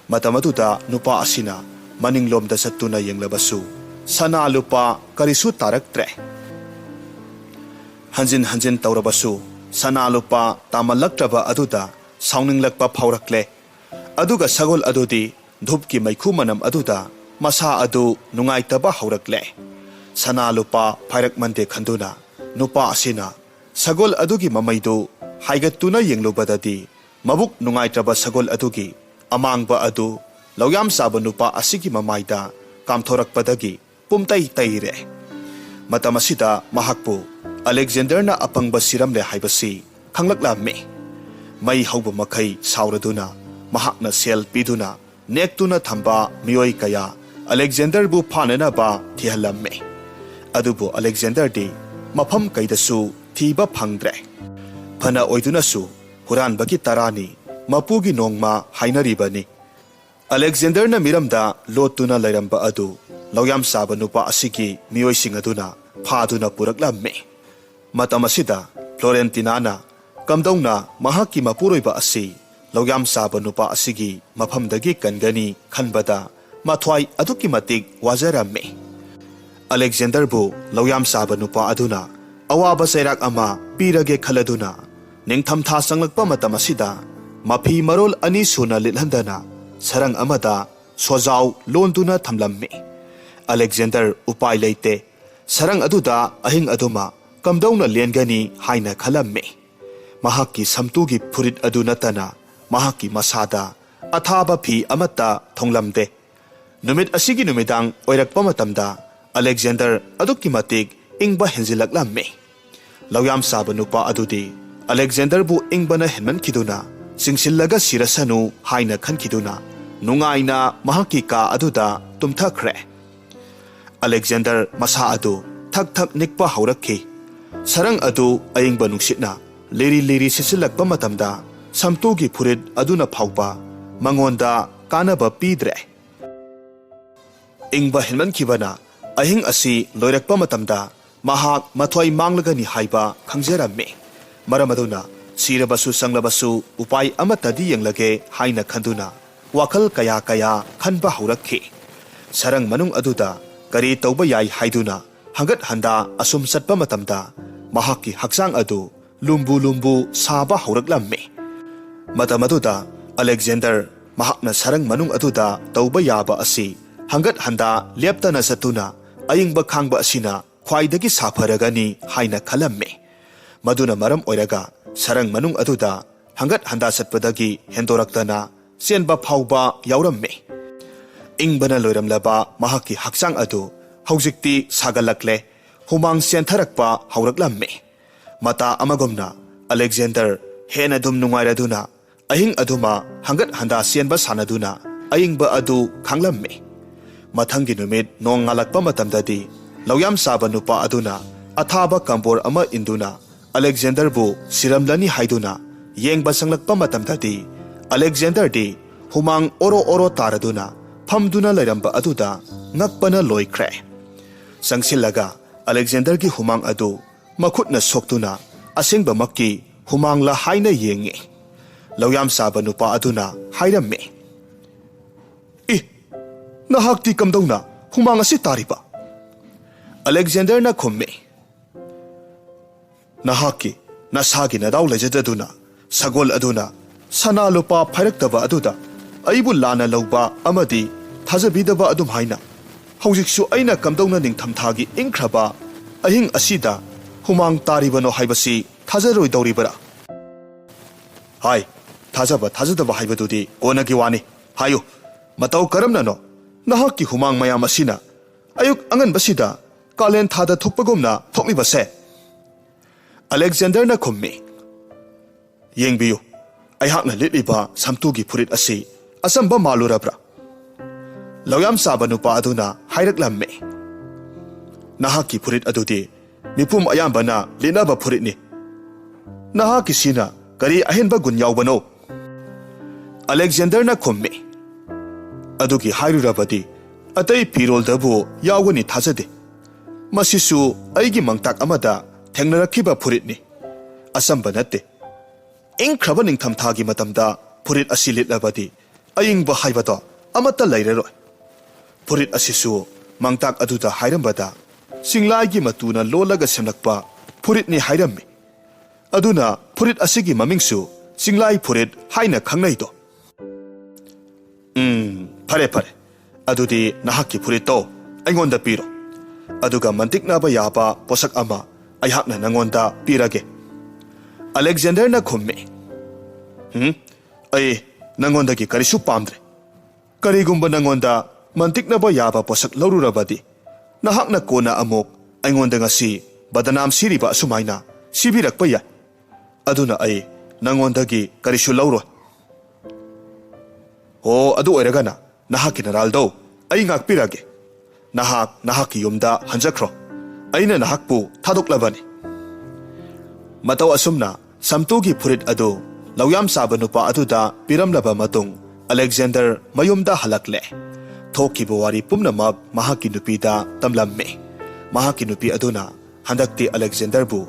ꯃꯇꯝ ꯑꯗꯨꯗ ꯅꯨꯄꯥ ꯑꯁꯤꯅ ꯃꯅꯤꯡꯂꯣꯝꯗ ꯆꯠꯇꯨꯅ ꯌꯦꯡꯂꯕꯁꯨ ꯁꯅꯥ ꯂꯨꯄꯥ ꯀꯔꯤꯁꯨ ꯇꯥꯔꯛꯇ꯭ꯔꯦ꯫ ꯍꯟꯖꯤꯟ ꯍꯟꯖꯤꯟ ꯇꯧꯔꯕꯁꯨ ꯁꯅꯥ ꯂꯨꯄꯥ ꯇꯥꯃꯜꯂꯛꯇ꯭ꯔꯕ ꯑꯗꯨꯗ ꯁꯥꯎꯅꯤꯡꯂꯛꯄ ꯐꯥꯎꯔꯛꯂꯦ꯫ ꯑꯗꯨꯒ ꯁꯒꯣꯜ ꯑꯗꯨꯗꯤ ꯙꯨꯞꯀꯤ ꯃꯩꯈꯨ ꯃꯅꯝ ꯑꯗꯨꯗ ꯃꯁꯥ ꯑꯗꯨ ꯅꯨꯡꯉꯥꯏꯇꯕ ꯍꯧꯔꯛꯂꯦ꯫ ꯁꯅꯥ ꯂꯨꯄꯥ ꯐꯥꯏꯔꯛꯃꯟꯗꯦ ꯈꯟꯗꯨꯅ ꯅꯨꯄꯥ ꯑꯁꯤꯅ ꯁꯒꯣꯜ ꯑꯗꯨꯒꯤ ꯃꯃꯩꯗꯨ ꯍꯥꯏꯒꯠꯇꯨꯅ ꯌꯦꯡꯂꯨꯕꯗꯗꯤ ꯃꯕꯨꯛ ꯅꯨꯡꯉꯥꯏꯇ꯭ꯔꯕ ꯁꯒꯣꯜ ꯑꯗꯨꯒꯤ ꯑꯃꯥꯡꯕ ꯑꯗꯨ ꯂꯧꯌꯥꯝ ꯆꯥꯕ ꯅꯨꯄꯥ ꯑꯁꯤꯒꯤ ꯃꯃꯥꯏꯗ ꯀꯥꯝꯊꯣꯔꯛꯄꯗꯒꯤ ꯄꯨꯝꯇꯩ ꯇꯩꯔꯦ꯫ ꯃꯇꯝ ꯑꯁꯤꯗ ꯃꯍꯥꯛꯄꯨ ꯑꯂꯦꯛꯖꯦꯟꯗꯔꯅ ꯑꯄꯪꯕ ꯁꯤꯔꯝꯂꯦ ꯍꯥꯏꯕꯁꯤ ꯈꯪꯂꯛꯂꯝꯃꯤ꯫ ꯃꯩ ꯍꯧꯕ ꯃꯈꯩ ꯁꯥꯎꯔꯗꯨꯅ ꯃꯍꯥꯛꯅ ꯁꯦꯜ ꯄꯤꯗꯨꯅ ꯅꯦꯛꯇꯨꯅ ꯊꯝꯕ ꯃꯤꯑꯣꯏ ꯀꯌꯥ ꯑꯂꯦꯛꯖꯦꯟꯗꯔꯕꯨ ꯐꯥꯅꯅꯕ ꯊꯤꯍꯜꯂꯝꯃꯤ꯫ ꯑꯗꯨꯕꯨ ꯑꯂꯦꯛꯖꯦꯟꯗꯔꯗꯤ ꯃꯐꯝ ꯀꯩꯗꯁꯨ ꯊꯤꯕ ꯐꯪꯗ꯭ꯔꯦ꯫ ꯐꯅ ꯑꯣꯏꯗꯨꯅꯁꯨ ꯍꯨꯔꯥꯟꯕꯒꯤ ꯇꯔꯥꯅꯤ ꯃꯄꯨꯒꯤ ꯅꯣꯡꯃ ꯍꯥꯏꯅꯔꯤꯕꯅꯤ꯫ ꯑꯂꯦꯛꯖꯦꯟꯗꯔꯅ ꯃꯤꯔꯝꯗ ꯂꯣꯠꯇꯨꯅ ꯂꯩꯔꯝꯕ ꯑꯗꯨ ꯂꯧꯌꯥꯝ ꯆꯥꯕ ꯅꯨꯄꯥ ꯑꯁꯤꯒꯤ ꯃꯤꯑꯣꯏꯁꯤꯡ ꯑꯗꯨꯅ ꯐꯥꯗꯨꯅ ꯄꯨꯔꯛꯂꯝꯃꯤ꯫ ꯃꯇꯝ ꯑꯁꯤꯗ ꯐ꯭ꯂꯣꯔꯦꯟꯇꯤꯅꯥꯅ ꯀꯝꯗꯧꯅ ꯃꯍꯥꯛꯀꯤ ꯃꯄꯨꯔꯣꯏꯕ ꯑꯁꯤ ꯂꯧꯌꯥꯝ ꯆꯥꯕ ꯅꯨꯄꯥ ꯑꯁꯤꯒꯤ ꯃꯐꯝꯗꯒꯤ ꯀꯟꯒꯅꯤ ꯈꯟꯕꯗ ꯃꯊ꯭ꯋꯥꯏ ꯑꯗꯨꯛꯀꯤ ꯃꯇꯤꯛ ꯋꯥꯖꯔꯝꯃꯤ꯫ ꯑꯂꯦꯛꯖꯦꯟꯗꯔꯕꯨ ꯂꯧꯌꯥꯝ ꯆꯥꯕ ꯅꯨꯄꯥ ꯑꯗꯨꯅ ꯑꯋꯥꯕ ꯆꯩꯔꯥꯛ ꯑꯃ ꯄꯤꯔꯒꯦ ꯈꯜꯂꯗꯨꯅ ꯅꯤꯡꯊꯝꯊꯥ ꯆꯪꯂꯛꯄ ꯃꯇꯝ ꯑꯁꯤꯗ ꯃꯐꯤ ꯃꯔꯣꯜ ꯑꯅꯤ ꯁꯨꯅ ꯂꯤꯠꯍꯟꯗꯅ ꯁꯔꯪ ꯑꯃꯗ ꯁꯣꯖꯥꯎ ꯂꯣꯟꯗꯨꯅ ꯊꯝꯂꯝꯃꯤ꯫ ꯑꯂꯦꯛꯖꯦꯟꯗꯔ ꯎꯄꯥꯏ ꯂꯩꯇꯦ꯫ ꯁꯔꯪ ꯑꯗꯨꯗ ꯑꯍꯤꯡ ꯑꯗꯨꯃ ꯀꯝꯗꯧꯅ ꯂꯦꯟꯒꯅꯤ ꯍꯥꯏꯅ ꯈꯜꯂꯝꯃꯤ꯫ ꯃꯍꯥꯛꯀꯤ ꯁꯝꯇꯨꯒꯤ ꯐꯨꯔꯤꯠ ꯑꯗꯨ ꯅꯠꯇꯅ ꯃꯍꯥꯛꯀꯤ ꯃꯁꯥꯗ ꯑꯊꯥꯕ ꯐꯤ ꯑꯃꯠꯇ ꯊꯣꯡꯂꯝꯗꯦ꯫ ꯅꯨꯃꯤꯠ ꯑꯁꯤꯒꯤ ꯅꯨꯃꯤꯗꯥꯡ ꯑꯣꯏꯔꯛꯄ ꯃꯇꯝꯗ ꯑꯂꯦꯛꯖꯦꯟꯗꯔ ꯑꯗꯨꯛꯀꯤ ꯃꯇꯤꯛ ꯏꯪꯕ ꯍꯦꯟꯖꯤꯜꯂꯛꯂꯝꯃꯤ꯫ ꯂꯧꯌꯥꯝ ꯆꯥꯕ ꯅꯨꯄꯥ ꯑꯗꯨꯗꯤ ꯑꯂꯦꯛꯖꯦꯟꯗꯔꯕꯨ ꯏꯪꯕꯅ ꯍꯦꯟꯃꯟꯈꯤꯗꯨꯅ ꯆꯤꯡꯁꯤꯜꯂꯒ ꯁꯤꯔꯁꯅꯨ ꯍꯥꯏꯅ ꯈꯟꯈꯤꯗꯨꯅ ꯅꯨꯡꯉꯥꯏꯅ ꯃꯍꯥꯛꯀꯤ ꯀꯥ ꯑꯗꯨꯗ ꯇꯨꯝꯊꯈ꯭ꯔꯦ꯫ ꯑꯂꯦꯛꯖꯦꯟꯗꯔ ꯃꯁꯥ ꯑꯗꯨ ꯊꯛ ꯊꯛ ꯅꯤꯛꯄ ꯍꯧꯔꯛꯈꯤ꯫ ꯁꯔꯪ ꯑꯗꯨ ꯑꯏꯪꯕ ꯅꯨꯡꯁꯤꯠꯅ ꯂꯤꯔꯤ ꯂꯤꯔꯤ ꯁꯤꯠꯆꯤꯜꯂꯛꯄ ꯃꯇꯝꯗ ꯁꯝꯇꯨꯒꯤ ꯐꯨꯔꯤꯠ ꯑꯗꯨꯅ ꯐꯥꯎꯕ ꯃꯉꯣꯟꯗ ꯀꯥꯟꯅꯕ ꯄꯤꯗ꯭ꯔꯦ꯫ ꯏꯪꯕ ꯍꯦꯟꯃꯟꯈꯤꯕꯅ ꯑꯍꯤꯡ ꯑꯁꯤ ꯂꯣꯏꯔꯛꯄ ꯃꯇꯝꯗ ꯃꯍꯥꯛ ꯃꯊ꯭ꯋꯥꯏ ꯃꯥꯡꯂꯒꯅꯤ ꯍꯥꯏꯕ ꯈꯪꯖꯔꯝꯃꯤ꯫ ꯃꯔꯝ ꯑꯗꯨꯅ ꯁꯤꯔꯕꯁꯨ ꯆꯪꯂꯕꯁꯨ ꯎꯄꯥꯏ ꯑꯃꯠꯇꯗꯤ ꯌꯦꯡꯂꯒꯦ ꯍꯥꯏꯅ ꯈꯟꯗꯨꯅ ꯋꯥꯈꯜ ꯀꯌꯥ ꯀꯌꯥ ꯈꯟꯕ ꯍꯧꯔꯛꯈꯤ꯫ ꯁꯔꯪ ꯃꯅꯨꯡ ꯑꯗꯨꯗ ꯀꯔꯤ ꯇꯧꯕ ꯌꯥꯏ ꯍꯥꯏꯗꯨꯅ ꯍꯪꯒꯠ ꯍꯟꯗꯥ ꯑꯁꯨꯝ ꯆꯠꯄ ꯃꯇꯝꯗ ꯃꯍꯥꯛꯀꯤ ꯍꯛꯆꯥꯡ ꯑꯗꯨ ꯂꯨꯝꯕꯨ ꯂꯨꯝꯕꯨ ꯁꯥꯕ ꯍꯧꯔꯛꯂꯝꯃꯤ꯫ ꯃꯇꯝ ꯑꯗꯨꯗ ꯑꯂꯦꯛꯖꯦꯟꯗꯔ ꯃꯍꯥꯛꯅ ꯁꯔꯪ ꯃꯅꯨꯡ ꯑꯗꯨꯗ ꯇꯧꯕ ꯌꯥꯕ ꯑꯁꯤ ꯍꯪꯒꯠ ꯍꯟꯗꯥ ꯂꯦꯞꯇꯅ ꯆꯠꯇꯨꯅ ꯑꯏꯪꯕ ꯈꯥꯡꯕ ꯑꯁꯤꯅ ꯈ꯭ꯋꯥꯏꯗꯒꯤ ꯁꯥꯐꯔꯒꯅꯤ ꯍꯥꯏꯅ ꯈꯜꯂꯝꯃꯤ꯫ ꯃꯗꯨꯅ ꯃꯔꯝ ꯑꯣꯏꯔꯒ ꯁꯔꯪ ꯃꯅꯨꯡ ꯑꯗꯨꯗ ꯍꯪꯒꯠ ꯍꯟꯗꯥ ꯆꯠꯄꯗꯒꯤ ꯍꯦꯟꯗꯣꯔꯛꯇꯅ ꯆꯦꯟꯕ ꯐꯥꯎꯕ ꯌꯥꯎꯔꯝꯃꯤ꯫ ꯏꯪꯕꯅ ꯂꯣꯏꯔꯝꯂꯕ ꯃꯍꯥꯛꯀꯤ ꯍꯛꯆꯥꯡ ꯑꯗꯨ ꯍꯧꯖꯤꯛꯇꯤ ꯁꯥꯒꯠꯂꯛꯂꯦ, ꯍꯨꯃꯥꯡ ꯆꯦꯟꯊꯔꯛꯄ ꯍꯧꯔꯛꯂꯝꯃꯤ꯫ ꯃꯇꯥ ꯑꯃꯒꯨꯝꯅ ꯑꯂꯦꯛꯖꯦꯟꯗꯔ ꯍꯦꯟꯅ ꯑꯗꯨꯝ ꯅꯨꯡꯉꯥꯏꯔꯗꯨꯅ ꯑꯍꯤꯡ ꯑꯗꯨꯃ ꯍꯪꯒꯠ ꯍꯟꯗꯥ ꯆꯦꯟꯕ ꯁꯥꯟꯅꯗꯨꯅ ꯑꯏꯪꯕ ꯑꯗꯨ ꯈꯥꯡꯂꯝꯃꯤ꯫ ꯃꯊꯪꯒꯤ ꯅꯨꯃꯤꯠ ꯅꯣꯡ ꯉꯥꯜꯂꯛꯄ ꯃꯇꯝꯗꯗꯤ ꯂꯧꯌꯥꯝ ꯆꯥꯕ ꯅꯨꯄꯥ ꯑꯗꯨꯅ ꯑꯊꯥꯕ ꯀꯝꯕꯣꯔ ꯑꯃ ꯏꯟꯗꯨꯅ ꯑꯂꯦꯛꯖꯦꯟꯗꯔꯕꯨ ꯁꯤꯔꯝꯂꯅꯤ ꯍꯥꯏꯗꯨꯅ ꯌꯦꯡꯕ ꯆꯪꯂꯛꯄ ꯃꯇꯝꯗꯗꯤ ꯑꯂꯦꯛꯖꯦꯟꯗꯔꯗꯤ ꯍꯨꯃꯥꯡ ꯑꯣꯔꯣ ꯑꯣꯔꯣ ꯇꯥꯔꯗꯨꯅ ꯐꯝꯗꯨꯅ ꯂꯩꯔꯝꯕ ꯑꯗꯨꯗ ꯉꯛꯄꯅ ꯂꯣꯏꯈ꯭ꯔꯦ꯫ ꯆꯪꯁꯤꯜꯂꯒ ꯑꯂꯦꯛꯖꯦꯟꯗꯔꯒꯤ ꯍꯨꯃꯥꯡ ꯑꯗꯨ ꯃꯈꯨꯠꯅ ꯁꯣꯛꯇꯨꯅ ꯑꯁꯦꯡꯕꯃꯛꯀꯤ ꯍꯨꯃꯥꯡꯂ ꯍꯥꯏꯅ ꯌꯦꯡꯉꯤ꯫ ꯂꯧꯌꯥꯝ ꯆꯥꯕ ꯅꯨꯄꯥ ꯑꯗꯨꯅ ꯍꯥꯏꯔꯝꯃꯤ, "ꯏ, ꯅꯍꯥꯛꯇꯤ ꯀꯝꯗꯧꯅ ꯍꯨꯃꯥꯡ ꯑꯁꯤ ꯇꯥꯔꯤꯕ?" ꯑꯂꯦꯛꯖꯦꯟꯗꯔꯅ ꯈꯨꯝꯃꯤ, "ꯅꯍꯥꯛꯀꯤ ꯅꯁꯥꯒꯤ ꯅꯗꯥꯎ ꯂꯩꯖꯗꯗꯨꯅ ꯁꯒꯣꯜ ꯑꯗꯨꯅ ꯁꯅꯥ ꯂꯨꯄꯥ ꯐꯥꯏꯔꯛꯇꯕ ꯑꯗꯨꯗ ꯑꯩꯕꯨ ꯂꯥꯟꯅ ꯂꯧꯕ ꯑꯃꯗꯤ ꯊꯥꯖꯕꯤꯗꯕ ꯑꯗꯨꯝ ꯍꯥꯏꯅ ꯍꯧꯖꯤꯛꯁꯨ ꯑꯩꯅ ꯀꯝꯗꯧꯅ ꯅꯤꯡꯊꯝꯊꯥꯒꯤ ꯏꯪꯈ꯭ꯔꯕ ꯑꯍꯤꯡ ꯑꯁꯤꯗ ꯍꯨꯃꯥꯡ ꯇꯥꯔꯤꯕꯅꯣ ꯍꯥꯏꯕꯁꯤ ꯊꯥꯖꯔꯣꯏꯗꯧꯔꯤꯕꯔꯥ?" "ꯍꯥꯏ, ꯊꯥꯖꯕ ꯊꯥꯖꯗꯕ ꯍꯥꯏꯕꯗꯨꯗꯤ ꯀꯣꯟꯅꯒꯤ ꯋꯥꯅꯤ꯫ ꯍꯥꯏꯌꯨ, ꯃꯇꯧ ꯀꯔꯝꯅꯅꯣ ꯅꯍꯥꯛꯀꯤ ꯍꯨꯃꯥꯡ ꯃꯌꯥꯝ ꯑꯁꯤꯅ ꯑꯌꯨꯛ ꯑꯉꯟꯕꯁꯤꯗ ꯀꯥꯂꯦꯟ ꯊꯥꯗ ꯊꯣꯛꯄꯒꯨꯝꯅ ꯊꯣꯛꯂꯤꯕꯁꯦ?" ꯑꯂꯦꯛꯖꯦꯟꯗꯔꯅ ꯈꯨꯝꯃꯤ, "ꯌꯦꯡꯕꯤꯌꯨ, ꯑꯩꯍꯥꯛꯅ ꯂꯤꯠꯂꯤꯕ ꯁꯝꯇꯨꯒꯤ ꯐꯨꯔꯤꯠ ꯑꯁꯤ ꯑꯆꯝꯕ ꯃꯥꯜꯂꯨꯔꯕ꯭ꯔꯥ?" ꯂꯧꯌꯥꯝ ꯆꯥꯕ ꯅꯨꯄꯥ ꯑꯗꯨꯅ ꯍꯥꯏꯔꯛꯂꯝꯃꯤ, "ꯅꯍꯥꯛꯀꯤ ꯐꯨꯔꯤꯠ ꯑꯗꯨꯗꯤ ꯃꯤꯄꯨꯝ ꯑꯌꯥꯝꯕꯅ ꯂꯤꯠꯅꯕ ꯐꯨꯔꯤꯠꯅꯤ꯫ ꯅꯍꯥꯛꯀꯤꯁꯤꯅ ꯀꯔꯤ ꯑꯍꯦꯟꯕ ꯒꯨꯟ ꯌꯥꯎꯕꯅꯣ?" ꯑꯂꯦꯛꯖꯦꯟꯗꯔꯅ ꯈꯨꯝꯃꯤ, "ꯑꯗꯨꯒꯤ ꯍꯥꯏꯔꯨꯔꯕꯗꯤ ꯑꯇꯩ ꯐꯤꯔꯣꯜꯗꯕꯨ ꯌꯥꯎꯒꯅꯤ ꯊꯥꯖꯗꯦ꯫ ꯃꯁꯤꯁꯨ ꯑꯩꯒꯤ ꯃꯥꯡꯇꯥꯛ ꯑꯃꯗ ꯊꯦꯡꯅꯔꯛꯈꯤꯕ ꯐꯨꯔꯤꯠꯅꯤ꯫ ꯑꯆꯝꯕ ꯅꯠꯇꯦ꯫ ꯏꯪꯈ꯭ꯔꯕ ꯅꯤꯡꯊꯝꯊꯥꯒꯤ ꯃꯇꯝꯗ ꯐꯨꯔꯤꯠ ꯑꯁꯤ ꯂꯤꯠꯂꯕꯗꯤ ꯑꯏꯪꯕ ꯍꯥꯏꯕꯗꯣ ꯑꯃꯠꯇ ꯂꯩꯔꯔꯣꯏ꯫ ꯐꯨꯔꯤꯠ ꯑꯁꯤꯁꯨ ꯃꯥꯡꯇꯥꯛ ꯑꯗꯨꯗ ꯍꯥꯏꯔꯝꯕꯗ ꯆꯤꯡꯂꯥꯏꯒꯤ ꯃꯇꯨꯅ ꯂꯣꯜꯂꯒ ꯁꯦꯝꯂꯛꯄ ꯐꯨꯔꯤꯠꯅꯤ ꯍꯥꯏꯔꯝꯃꯤ꯫ ꯑꯗꯨꯅ ꯐꯨꯔꯤꯠ ꯑꯁꯤꯒꯤ ꯃꯃꯤꯡꯁꯨ ꯆꯤꯡꯂꯥꯏ ꯐꯨꯔꯤꯠ ꯍꯥꯏꯅ ꯈꯪꯅꯩꯗꯣ꯫ ꯎꯝ, ꯐꯔꯦ, ꯐꯔꯦ꯫ ꯑꯗꯨꯗꯤ ꯅꯍꯥꯛꯀꯤ ꯐꯨꯔꯤꯠꯇꯣ ꯑꯩꯉꯣꯟꯗ ꯄꯤꯔꯣ꯫ ꯑꯗꯨꯒ ꯃꯟꯇꯤꯛꯅꯕ ꯌꯥꯕ ꯄꯣꯠꯁꯛ ꯑꯃ ꯑꯩꯍꯥꯛꯅ ꯅꯪꯉꯣꯟꯗ ꯄꯤꯔꯒꯦ꯫" ꯑꯂꯦꯛꯖꯦꯟꯗꯔꯅ ꯈꯨꯝꯃꯤ, "ꯎꯝ, ꯑꯩ ꯅꯪꯉꯣꯟꯗꯒꯤ ꯀꯔꯤꯁꯨ ꯄꯥꯝꯗ꯭ꯔꯦ꯫ ꯀꯔꯤꯒꯨꯝꯕ ꯅꯪꯉꯣꯟꯗ ꯃꯟꯇꯤꯛꯅꯕ ꯌꯥꯕ ꯄꯣꯠꯁꯛ ꯂꯧꯔꯨꯔꯕꯗꯤ, ꯅꯍꯥꯛꯅ ꯀꯣꯟꯅ ꯑꯃꯨꯛ ꯑꯩꯉꯣꯟꯗ ꯉꯁꯤ ꯕꯗꯅꯥꯝ ꯁꯤꯔꯤꯕ ꯑꯁꯨꯃꯥꯏꯅ ꯁꯤꯕꯤꯔꯛꯄ ꯌꯥꯏ꯫ ꯑꯗꯨꯅ ꯑꯩ ꯅꯪꯉꯣꯟꯗꯒꯤ ꯀꯔꯤꯁꯨ ꯂꯧꯔꯣꯏ꯫ ꯑꯣ, ꯑꯗꯨ ꯑꯣꯏꯔꯒꯅ ꯅꯍꯥꯛꯀꯤ ꯅꯔꯥꯜꯗꯣ ꯑꯩ ꯉꯥꯛꯄꯤꯔꯒꯦ꯫ ꯅꯍꯥꯛ ꯅꯍꯥꯛꯀꯤ ꯌꯨꯝꯗ ꯍꯟꯖꯈ꯭ꯔꯣ꯫ ꯑꯩꯅ ꯅꯍꯥꯛꯄꯨ ꯊꯥꯗꯣꯛꯂꯕꯅꯤ꯫" ꯃꯇꯧ ꯑꯁꯨꯝꯅ ꯁꯝꯇꯨꯒꯤ ꯐꯨꯔꯤꯠ ꯑꯗꯨ ꯂꯧꯌꯥꯝ ꯆꯥꯕ ꯅꯨꯄꯥ ꯑꯗꯨꯗ ꯄꯤꯔꯝꯂꯕ ꯃꯇꯨꯡ, ꯑꯂꯦꯛꯖꯦꯟꯗꯔ ꯃꯌꯨꯝꯗ ꯍꯜꯂꯛꯂꯦ꯫ ꯊꯣꯛꯈꯤꯕ ꯋꯥꯔꯤ ꯄꯨꯝꯅꯃꯛ ꯃꯍꯥꯛꯀꯤ ꯅꯨꯄꯤꯗ ꯇꯝꯂꯝꯃꯤ꯫ ꯃꯍꯥꯛꯀꯤ ꯅꯨꯄꯤ ꯑꯗꯨꯅ ꯍꯟꯗꯛꯇꯤ ꯑꯂꯦꯛꯖꯦꯟꯗꯔꯕꯨ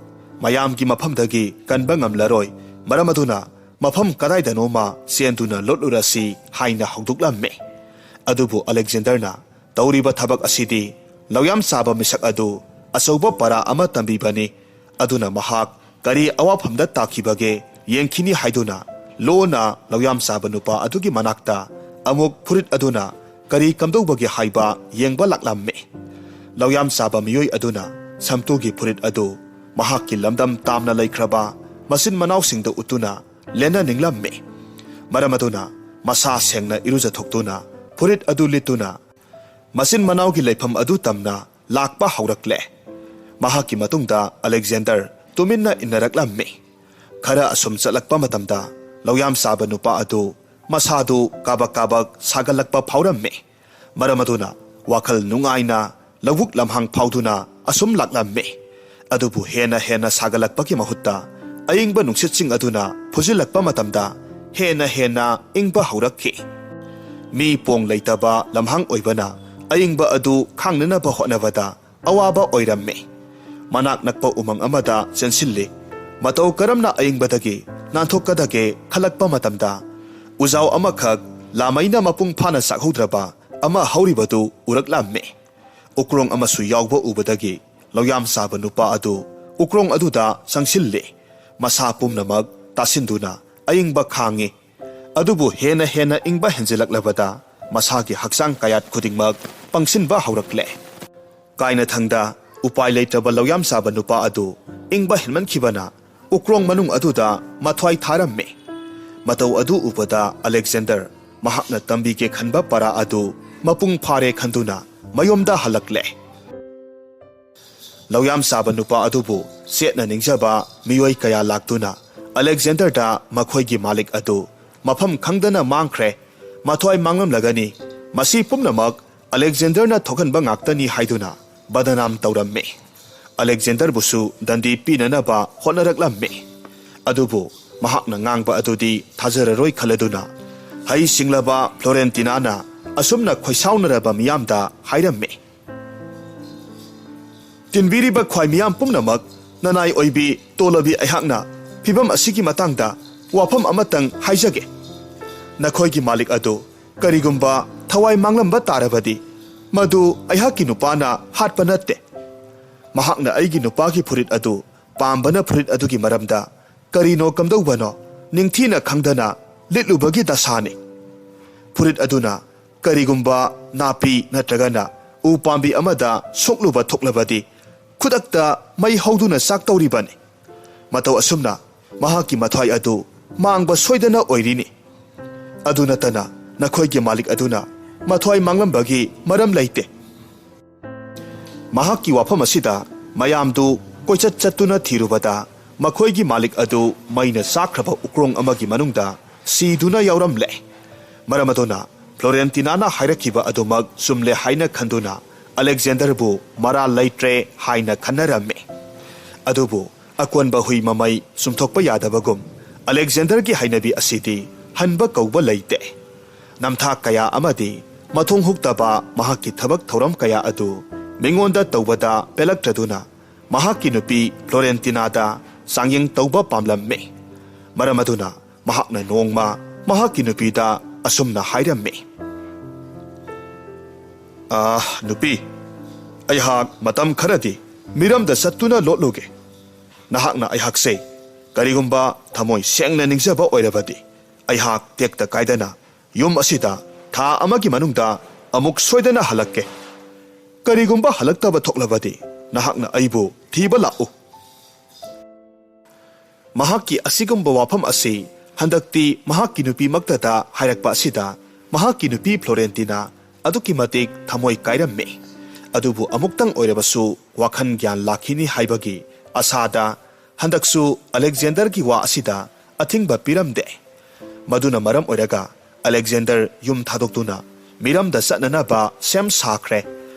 ꯃꯌꯥꯝꯒꯤ ꯃꯐꯝꯗꯒꯤ ꯀꯟꯕ ꯉꯝꯂꯔꯣꯏ, ꯃꯔꯝ ꯑꯗꯨꯅ ꯃꯐꯝ ꯀꯗꯥꯏꯗꯅꯣꯃ ꯆꯦꯟꯗꯨꯅ ꯂꯣꯠꯂꯨꯔꯁꯤ ꯍꯥꯏꯅ ꯍꯧꯗꯣꯛꯂꯝꯃꯤ꯫ ꯑꯗꯨꯕꯨ ꯑꯂꯦꯛꯖꯦꯟꯗꯔꯅ ꯇꯧꯔꯤꯕ ꯊꯕꯛ ꯑꯁꯤꯗꯤ ꯂꯧꯌꯥꯝ ꯆꯥꯕ ꯃꯤꯁꯛ ꯑꯗꯨ ꯑꯆꯧꯕ ꯄꯔꯥ ꯑꯃ ꯇꯝꯕꯤꯕꯅꯤ꯫ ꯑꯗꯨꯅ ꯃꯍꯥꯛ ꯀꯔꯤ ꯑꯋꯥꯐꯝꯗ ꯇꯥꯈꯤꯕꯒꯦ ꯌꯦꯡꯈꯤꯅꯤ ꯍꯥꯏꯗꯨꯅ ꯂꯣꯟꯅ ꯂꯧꯌꯥꯝ ꯆꯥꯕ ꯅꯨꯄꯥ ꯑꯗꯨꯒꯤ ꯃꯅꯥꯛꯇ ꯑꯃꯨꯛ ꯐꯨꯔꯤꯠ ꯑꯗꯨꯅ ꯀꯔꯤ ꯀꯝꯗꯧꯕꯒꯦ ꯍꯥꯏꯕ ꯌꯦꯡꯕ ꯂꯥꯛꯂꯝꯃꯤ꯫ ꯂꯧꯌꯥꯝ ꯆꯥꯕ ꯃꯤꯑꯣꯏ ꯑꯗꯨꯅ ꯁꯝꯇꯨꯒꯤ ꯐꯨꯔꯤꯠ ꯑꯗꯨ ꯃꯍꯥꯛꯀꯤ ꯂꯝꯗꯝ ꯇꯥꯝꯅ ꯂꯩꯈ꯭ꯔꯕ ꯃꯆꯤꯟ ꯃꯅꯥꯎꯁꯤꯡꯗ ꯎꯠꯇꯨꯅ ꯂꯦꯟꯅꯅꯤꯡꯂꯝꯃꯤ꯫ ꯃꯔꯝ ꯑꯗꯨꯅ ꯃꯁꯥ ꯁꯦꯡꯅ ꯏꯔꯨꯖꯊꯣꯛꯇꯨꯅ ꯐꯨꯔꯤꯠ ꯑꯗꯨ ꯂꯤꯠꯇꯨꯅ ꯃꯆꯤꯟ ꯃꯅꯥꯎꯒꯤ ꯂꯩꯐꯝ ꯑꯗꯨ ꯇꯝꯅ ꯂꯥꯛꯄ ꯍꯧꯔꯛꯂꯦ꯫ ꯃꯍꯥꯛꯀꯤ ꯃꯇꯨꯡꯗ ꯑꯂꯦꯛꯖꯦꯟꯗꯔ ꯇꯨꯃꯤꯟꯅ ꯏꯟꯅꯔꯛꯂꯝꯃꯤ꯫ ꯈꯔ ꯑꯁꯨꯝ ꯆꯠꯂꯛꯄ ꯃꯇꯝꯗ ꯂꯧꯌꯥꯝ ꯆꯥꯕ ꯅꯨꯄꯥ ꯑꯗꯨ ꯃꯁꯥꯗꯨ ꯀꯥꯕꯛ ꯀꯥꯕꯛ ꯁꯥꯒꯠꯂꯛꯄ ꯐꯥꯎꯔꯝꯃꯤ꯫ ꯃꯔꯝ ꯑꯗꯨꯅ ꯋꯥꯈꯜ ꯅꯨꯡꯉꯥꯏꯅ ꯂꯧꯕꯨꯛ ꯂꯝꯍꯥꯡ ꯐꯥꯎꯗꯨꯅ ꯑꯁꯨꯝ ꯂꯥꯛꯂꯝꯃꯤ꯫ ꯑꯗꯨꯕꯨ ꯍꯦꯟꯅ ꯍꯦꯟꯅ ꯁꯥꯒꯠꯂꯛꯄꯒꯤ ꯃꯍꯨꯠꯇ ꯑꯏꯪꯕ ꯅꯨꯡꯁꯤꯠꯁꯤꯡ ꯑꯗꯨꯅ ꯐꯨꯖꯤꯜꯂꯛꯄ ꯃꯇꯝꯗ ꯍꯦꯟꯅ ꯍꯦꯟꯅ ꯏꯪꯕ ꯍꯧꯔꯛꯈꯤ꯫ ꯃꯤ ꯄꯣꯡ ꯂꯩꯇꯕ ꯂꯝꯍꯥꯡ ꯑꯣꯏꯕꯅ ꯑꯏꯪꯕ ꯑꯗꯨ ꯈꯥꯡꯅꯅꯕ ꯍꯣꯠꯅꯕꯗ ꯑꯋꯥꯕ ꯑꯣꯏꯔꯝꯃꯤ꯫ ꯃꯅꯥꯛ ꯅꯛꯄ ꯎꯃꯪ ꯑꯃꯗ ꯆꯦꯟꯁꯤꯜꯂꯤ꯫ ꯃꯇꯧ ꯀꯔꯝꯅ ꯑꯏꯪꯕꯗꯒꯤ ꯅꯥꯟꯊꯣꯛꯀꯗꯒꯦ ꯈꯜꯂꯛꯄ ꯃꯇꯝꯗ, ꯎꯖꯥꯎ ꯑꯃꯈꯛ ꯂꯥꯃꯩꯅ ꯃꯄꯨꯡ ꯐꯥꯅ ꯁꯥꯛꯍꯧꯗ꯭ꯔꯕ ꯑꯃ ꯍꯧꯔꯤꯕꯗꯨ ꯎꯔꯛꯂꯝꯃꯤ꯫ ꯎꯀ꯭ꯔꯣꯡ ꯑꯃꯁꯨ ꯌꯥꯎꯕ ꯎꯕꯗꯒꯤ ꯂꯧꯌꯥꯝ ꯆꯥꯕ ꯅꯨꯄꯥ ꯑꯗꯨ ꯎꯀ꯭ꯔꯣꯡ ꯑꯗꯨꯗ ꯆꯪꯁꯤꯜꯂꯤ꯫ ꯃꯁꯥ ꯄꯨꯝꯅꯃꯛ ꯇꯥꯁꯤꯟꯗꯨꯅ ꯑꯏꯪꯕ ꯈꯥꯡꯉꯤ꯫ ꯑꯗꯨꯕꯨ ꯍꯦꯟꯅ ꯍꯦꯟꯅ ꯏꯪꯕ ꯍꯦꯟꯖꯤꯜꯂꯛꯂꯕꯗ ꯃꯁꯥꯒꯤ ꯍꯛꯆꯥꯡ ꯀꯌꯥꯠ ꯈꯨꯗꯤꯡꯃꯛ ꯄꯪꯁꯤꯟꯕ ꯍꯧꯔꯛꯂꯦ꯫ ꯀꯥꯏꯅꯊꯪꯗ ꯎꯄꯥꯏ ꯂꯩꯇ꯭ꯔꯕ ꯂꯧꯌꯥꯝ ꯆꯥꯕ ꯅꯨꯄꯥ ꯑꯗꯨ ꯏꯪꯕ ꯍꯦꯟꯃꯟꯈꯤꯕꯅ ꯎꯀ꯭ꯔꯣꯡ ꯃꯅꯨꯡ ꯑꯗꯨꯗ ꯃꯊ꯭ꯋꯥꯏ ꯊꯥꯔꯝꯃꯤ꯫ ꯃꯇꯧ ꯑꯗꯨ ꯎꯕꯗ ꯑꯂꯦꯛꯖꯦꯟꯗꯔ ꯃꯍꯥꯛꯅ ꯇꯝꯕꯤꯒꯦ ꯈꯟꯕ ꯄꯔꯥ ꯑꯗꯨ ꯃꯄꯨꯡ ꯐꯥꯔꯦ ꯈꯟꯗꯨꯅ ꯃꯌꯨꯝꯗ ꯍꯜꯂꯛꯂꯦ꯫ ꯂꯧꯌꯥꯝ ꯆꯥꯕ ꯅꯨꯄꯥ ꯑꯗꯨꯕꯨ ꯆꯦꯠꯅ ꯅꯤꯡꯖꯕ ꯃꯤꯑꯣꯏ ꯀꯌꯥ ꯂꯥꯛꯇꯨꯅ ꯑꯂꯦꯛꯖꯦꯟꯗꯔꯗ ꯃꯈꯣꯏꯒꯤ ꯃꯥꯂꯤꯛ ꯑꯗꯨ ꯃꯐꯝ ꯈꯪꯗꯅ ꯃꯥꯡꯈ꯭ꯔꯦ, ꯃꯊ꯭ꯋꯥꯏ ꯃꯥꯡꯂꯝꯂꯒꯅꯤ, ꯃꯁꯤ ꯄꯨꯝꯅꯃꯛ ꯑꯂꯦꯛꯖꯦꯟꯗꯔꯅ ꯊꯣꯛꯍꯟꯕ ꯉꯥꯛꯇꯅꯤ ꯍꯥꯏꯗꯨꯅ ꯕꯗꯅꯥꯝ ꯇꯧꯔꯝꯃꯤ꯫ ꯑꯂꯦꯛꯖꯦꯟꯗꯔꯕꯨꯁꯨ ꯗꯟꯗꯤ ꯄꯤꯅꯅꯕ ꯍꯣꯠꯅꯔꯛꯂꯝꯃꯤ꯫ ꯑꯗꯨꯕꯨ ꯃꯍꯥꯛꯅ ꯉꯥꯡꯕ ꯑꯗꯨꯗꯤ ꯊꯥꯖꯔꯔꯣꯏ ꯈꯜꯂꯗꯨꯅ ꯍꯩꯁꯤꯡꯂꯕ ꯐ꯭ꯂꯣꯔꯦꯟꯇꯤꯅꯥꯅ ꯑꯁꯨꯝꯅ ꯈꯣꯏꯁꯥꯎꯅꯔꯕ ꯃꯤꯌꯥꯝꯗ ꯍꯥꯏꯔꯝꯃꯤ, "ꯇꯤꯟꯕꯤꯔꯤꯕ ꯈ꯭ꯋꯥꯏ ꯃꯤꯌꯥꯝ ꯄꯨꯝꯅꯃꯛ, ꯅꯅꯥꯏ ꯑꯣꯏꯕꯤ ꯇꯣꯂꯕꯤ ꯑꯩꯍꯥꯛꯅ ꯐꯤꯚꯝ ꯑꯁꯤꯒꯤ ꯃꯇꯥꯡꯗ ꯋꯥꯐꯝ ꯑꯃꯇꯪ ꯍꯥꯏꯖꯒꯦ꯫ ꯅꯈꯣꯏꯒꯤ ꯃꯥꯂꯤꯛ ꯑꯗꯨ ꯀꯔꯤꯒꯨꯝꯕ ꯊꯋꯥꯏ ꯃꯥꯡꯂꯝꯕ ꯇꯥꯔꯕꯗꯤ, ꯃꯗꯨ ꯑꯩꯍꯥꯛꯀꯤ ꯅꯨꯄꯥꯅ ꯍꯥꯠꯄ ꯅꯠꯇꯦ꯫ ꯃꯍꯥꯛꯅ ꯑꯩꯒꯤ ꯅꯨꯄꯥꯒꯤ ꯐꯨꯔꯤꯠ ꯑꯗꯨ ꯄꯥꯝꯕꯅ ꯐꯨꯔꯤꯠ ꯑꯗꯨꯒꯤ ꯃꯔꯝꯗ ꯀꯔꯤꯅꯣ ꯀꯝꯗꯧꯕꯅꯣ ꯅꯤꯡꯊꯤꯅ ꯈꯪꯗꯅ ꯂꯤꯠꯂꯨꯕꯒꯤ ꯗꯁꯥꯅꯤ꯫ ꯐꯨꯔꯤꯠ ꯑꯗꯨꯅ ꯀꯔꯤꯒꯨꯝꯕ ꯅꯥꯄꯤ ꯅꯠꯇ꯭ꯔꯒꯅ ꯎ ꯄꯥꯝꯕꯤ ꯑꯃꯗ ꯁꯣꯛꯂꯨꯕ ꯊꯣꯛꯂꯕꯗꯤ ꯈꯨꯗꯛꯇ ꯃꯩ ꯍꯧꯗꯨꯅ ꯆꯥꯛꯇꯧꯔꯤꯕꯅꯤ꯫ ꯃꯇꯧ ꯑꯁꯨꯝꯅ ꯃꯍꯥꯛꯀꯤ ꯃꯊ꯭ꯋꯥꯏ ꯑꯗꯨ ꯃꯥꯡꯕ ꯁꯣꯏꯗꯅ ꯑꯣꯏꯔꯤꯅꯤ꯫ ꯑꯗꯨ ꯅꯠꯇꯅ ꯅꯈꯣꯏꯒꯤ ꯃꯥꯂꯤꯛ ꯑꯗꯨꯅ ꯃꯊ꯭ꯋꯥꯏ ꯃꯥꯡꯂꯝꯕꯒꯤ ꯃꯔꯝ ꯂꯩꯇꯦ꯫" ꯃꯍꯥꯛꯀꯤ ꯋꯥꯐꯝ ꯑꯁꯤꯗ ꯃꯌꯥꯝꯗꯨ ꯀꯣꯏꯆꯠ ꯆꯠꯇꯨꯅ ꯊꯤꯔꯨꯕꯗ ꯃꯈꯣꯏꯒꯤ ꯃꯥꯂꯤꯛ ꯑꯗꯨ ꯃꯩꯅ ꯆꯥꯛꯈ꯭ꯔꯕ ꯎꯀ꯭ꯔꯣꯡ ꯑꯃꯒꯤ ꯃꯅꯨꯡꯗ ꯁꯤꯗꯨꯅ ꯌꯥꯎꯔꯝꯂꯦ꯫ ꯃꯔꯝ ꯑꯗꯨꯅ ꯐ꯭ꯂꯣꯔꯦꯟꯇꯤꯅꯥꯅ ꯍꯥꯏꯔꯛꯈꯤꯕ ꯑꯗꯨꯃꯛ ꯆꯨꯝꯂꯦ ꯍꯥꯏꯅ ꯈꯟꯗꯨꯅ ꯑꯂꯦꯛꯖꯦꯟꯗꯔꯕꯨ ꯃꯔꯥꯜ ꯂꯩꯇ꯭ꯔꯦ ꯍꯥꯏꯅ ꯈꯟꯅꯔꯝꯃꯤ꯫ ꯑꯗꯨꯕꯨ ꯑꯀꯣꯟꯕ ꯍꯨꯏ ꯃꯃꯩ ꯆꯨꯝꯊꯣꯛꯄ ꯌꯥꯗꯕꯒꯨꯝ, ꯑꯂꯦꯛꯖꯦꯟꯗꯔꯒꯤ ꯍꯩꯅꯕꯤ ꯑꯁꯤꯗꯤ ꯍꯟꯕ ꯀꯧꯕ ꯂꯩꯇꯦ꯫ ꯅꯝꯊꯥꯛ ꯀꯌꯥ ꯑꯃꯗꯤ ꯃꯊꯣꯡ ꯍꯨꯛꯇꯕ ꯃꯍꯥꯛꯀꯤ ꯊꯕꯛ ꯊꯧꯔꯝ ꯀꯌꯥ ꯑꯗꯨ ꯃꯤꯉꯣꯟꯗ ꯇꯧꯕꯗ ꯄꯦꯜꯂꯛꯇ꯭ꯔꯗꯨꯅ, ꯃꯍꯥꯛꯀꯤ ꯅꯨꯄꯤ ꯐ꯭ꯂꯣꯔꯦꯟꯇꯤꯅꯥꯗ ꯆꯥꯡꯌꯦꯡ ꯇꯧꯕ ꯄꯥꯝꯂꯝꯃꯤ꯫ ꯃꯔꯝ ꯑꯗꯨꯅ ꯃꯍꯥꯛꯅ ꯅꯣꯡꯃ ꯃꯍꯥꯛꯀꯤ ꯅꯨꯄꯤꯗ ꯑꯁꯨꯝꯅ ꯍꯥꯏꯔꯝꯃꯤ, "ꯑꯥ, ꯅꯨꯄꯤ, ꯑꯩꯍꯥꯛ ꯃꯇꯝ ꯈꯔꯗꯤ ꯃꯤꯔꯝꯗ ꯆꯠꯇꯨꯅ ꯂꯣꯠꯂꯨꯒꯦ꯫ ꯅꯍꯥꯛꯅ ꯑꯩꯍꯥꯛꯁꯦ ꯀꯔꯤꯒꯨꯝꯕ ꯊꯃꯣꯏ ꯁꯦꯡꯅ ꯅꯤꯡꯖꯕ ꯑꯣꯏꯔꯕꯗꯤ, ꯑꯩꯍꯥꯛ ꯇꯦꯛꯇ ꯀꯥꯏꯗꯅ ꯌꯨꯝ ꯑꯁꯤꯗ ꯊꯥ ꯑꯃꯒꯤ ꯃꯅꯨꯡꯗ ꯑꯃꯨꯛ ꯁꯣꯏꯗꯅ ꯍꯜꯂꯛꯀꯦ꯫ ꯀꯔꯤꯒꯨꯝꯕ ꯍꯜꯂꯛꯇꯕ ꯊꯣꯛꯂꯕꯗꯤ, ꯅꯍꯥꯛꯅ ꯑꯩꯕꯨ ꯊꯤꯕ ꯂꯥꯛꯎ꯫" ꯃꯍꯥꯛꯀꯤ ꯑꯁꯤꯒꯨꯝꯕ ꯋꯥꯐꯝ ꯑꯁꯤ ꯍꯟꯗꯛꯇꯤ ꯃꯍꯥꯛꯀꯤ ꯅꯨꯄꯤꯃꯛꯇꯗ ꯍꯥꯏꯔꯛꯄ ꯑꯁꯤꯗ, ꯃꯍꯥꯛꯀꯤ ꯅꯨꯄꯤ ꯐ꯭ꯂꯣꯔꯦꯟꯇꯤꯅꯥ ꯑꯗꯨꯛꯀꯤ ꯃꯇꯤꯛ ꯊꯃꯣꯏ ꯀꯥꯏꯔꯝꯃꯤ꯫ ꯑꯗꯨꯕꯨ ꯑꯃꯨꯛꯇꯪ ꯑꯣꯏꯔꯕꯁꯨ ꯋꯥꯈꯜ ꯒ꯭ꯌꯥꯟ ꯂꯥꯛꯈꯤꯅꯤ ꯍꯥꯏꯕꯒꯤ ꯑꯁꯥꯗ ꯍꯟꯗꯛꯁꯨ ꯑꯂꯦꯛꯖꯦꯟꯗꯔꯒꯤ ꯋꯥ ꯑꯁꯤꯗ ꯑꯊꯤꯡꯕ ꯄꯤꯔꯝꯗꯦ꯫ ꯃꯗꯨꯅ ꯃꯔꯝ ꯑꯣꯏꯔꯒ ꯑꯂꯦꯛꯖꯦꯟꯗꯔ ꯌꯨꯝ ꯊꯥꯗꯣꯛꯇꯨꯅ ꯃꯤꯔꯝꯗ ꯆꯠꯅꯅꯕ ꯁꯦꯝ ꯁꯥꯈ꯭ꯔꯦ꯫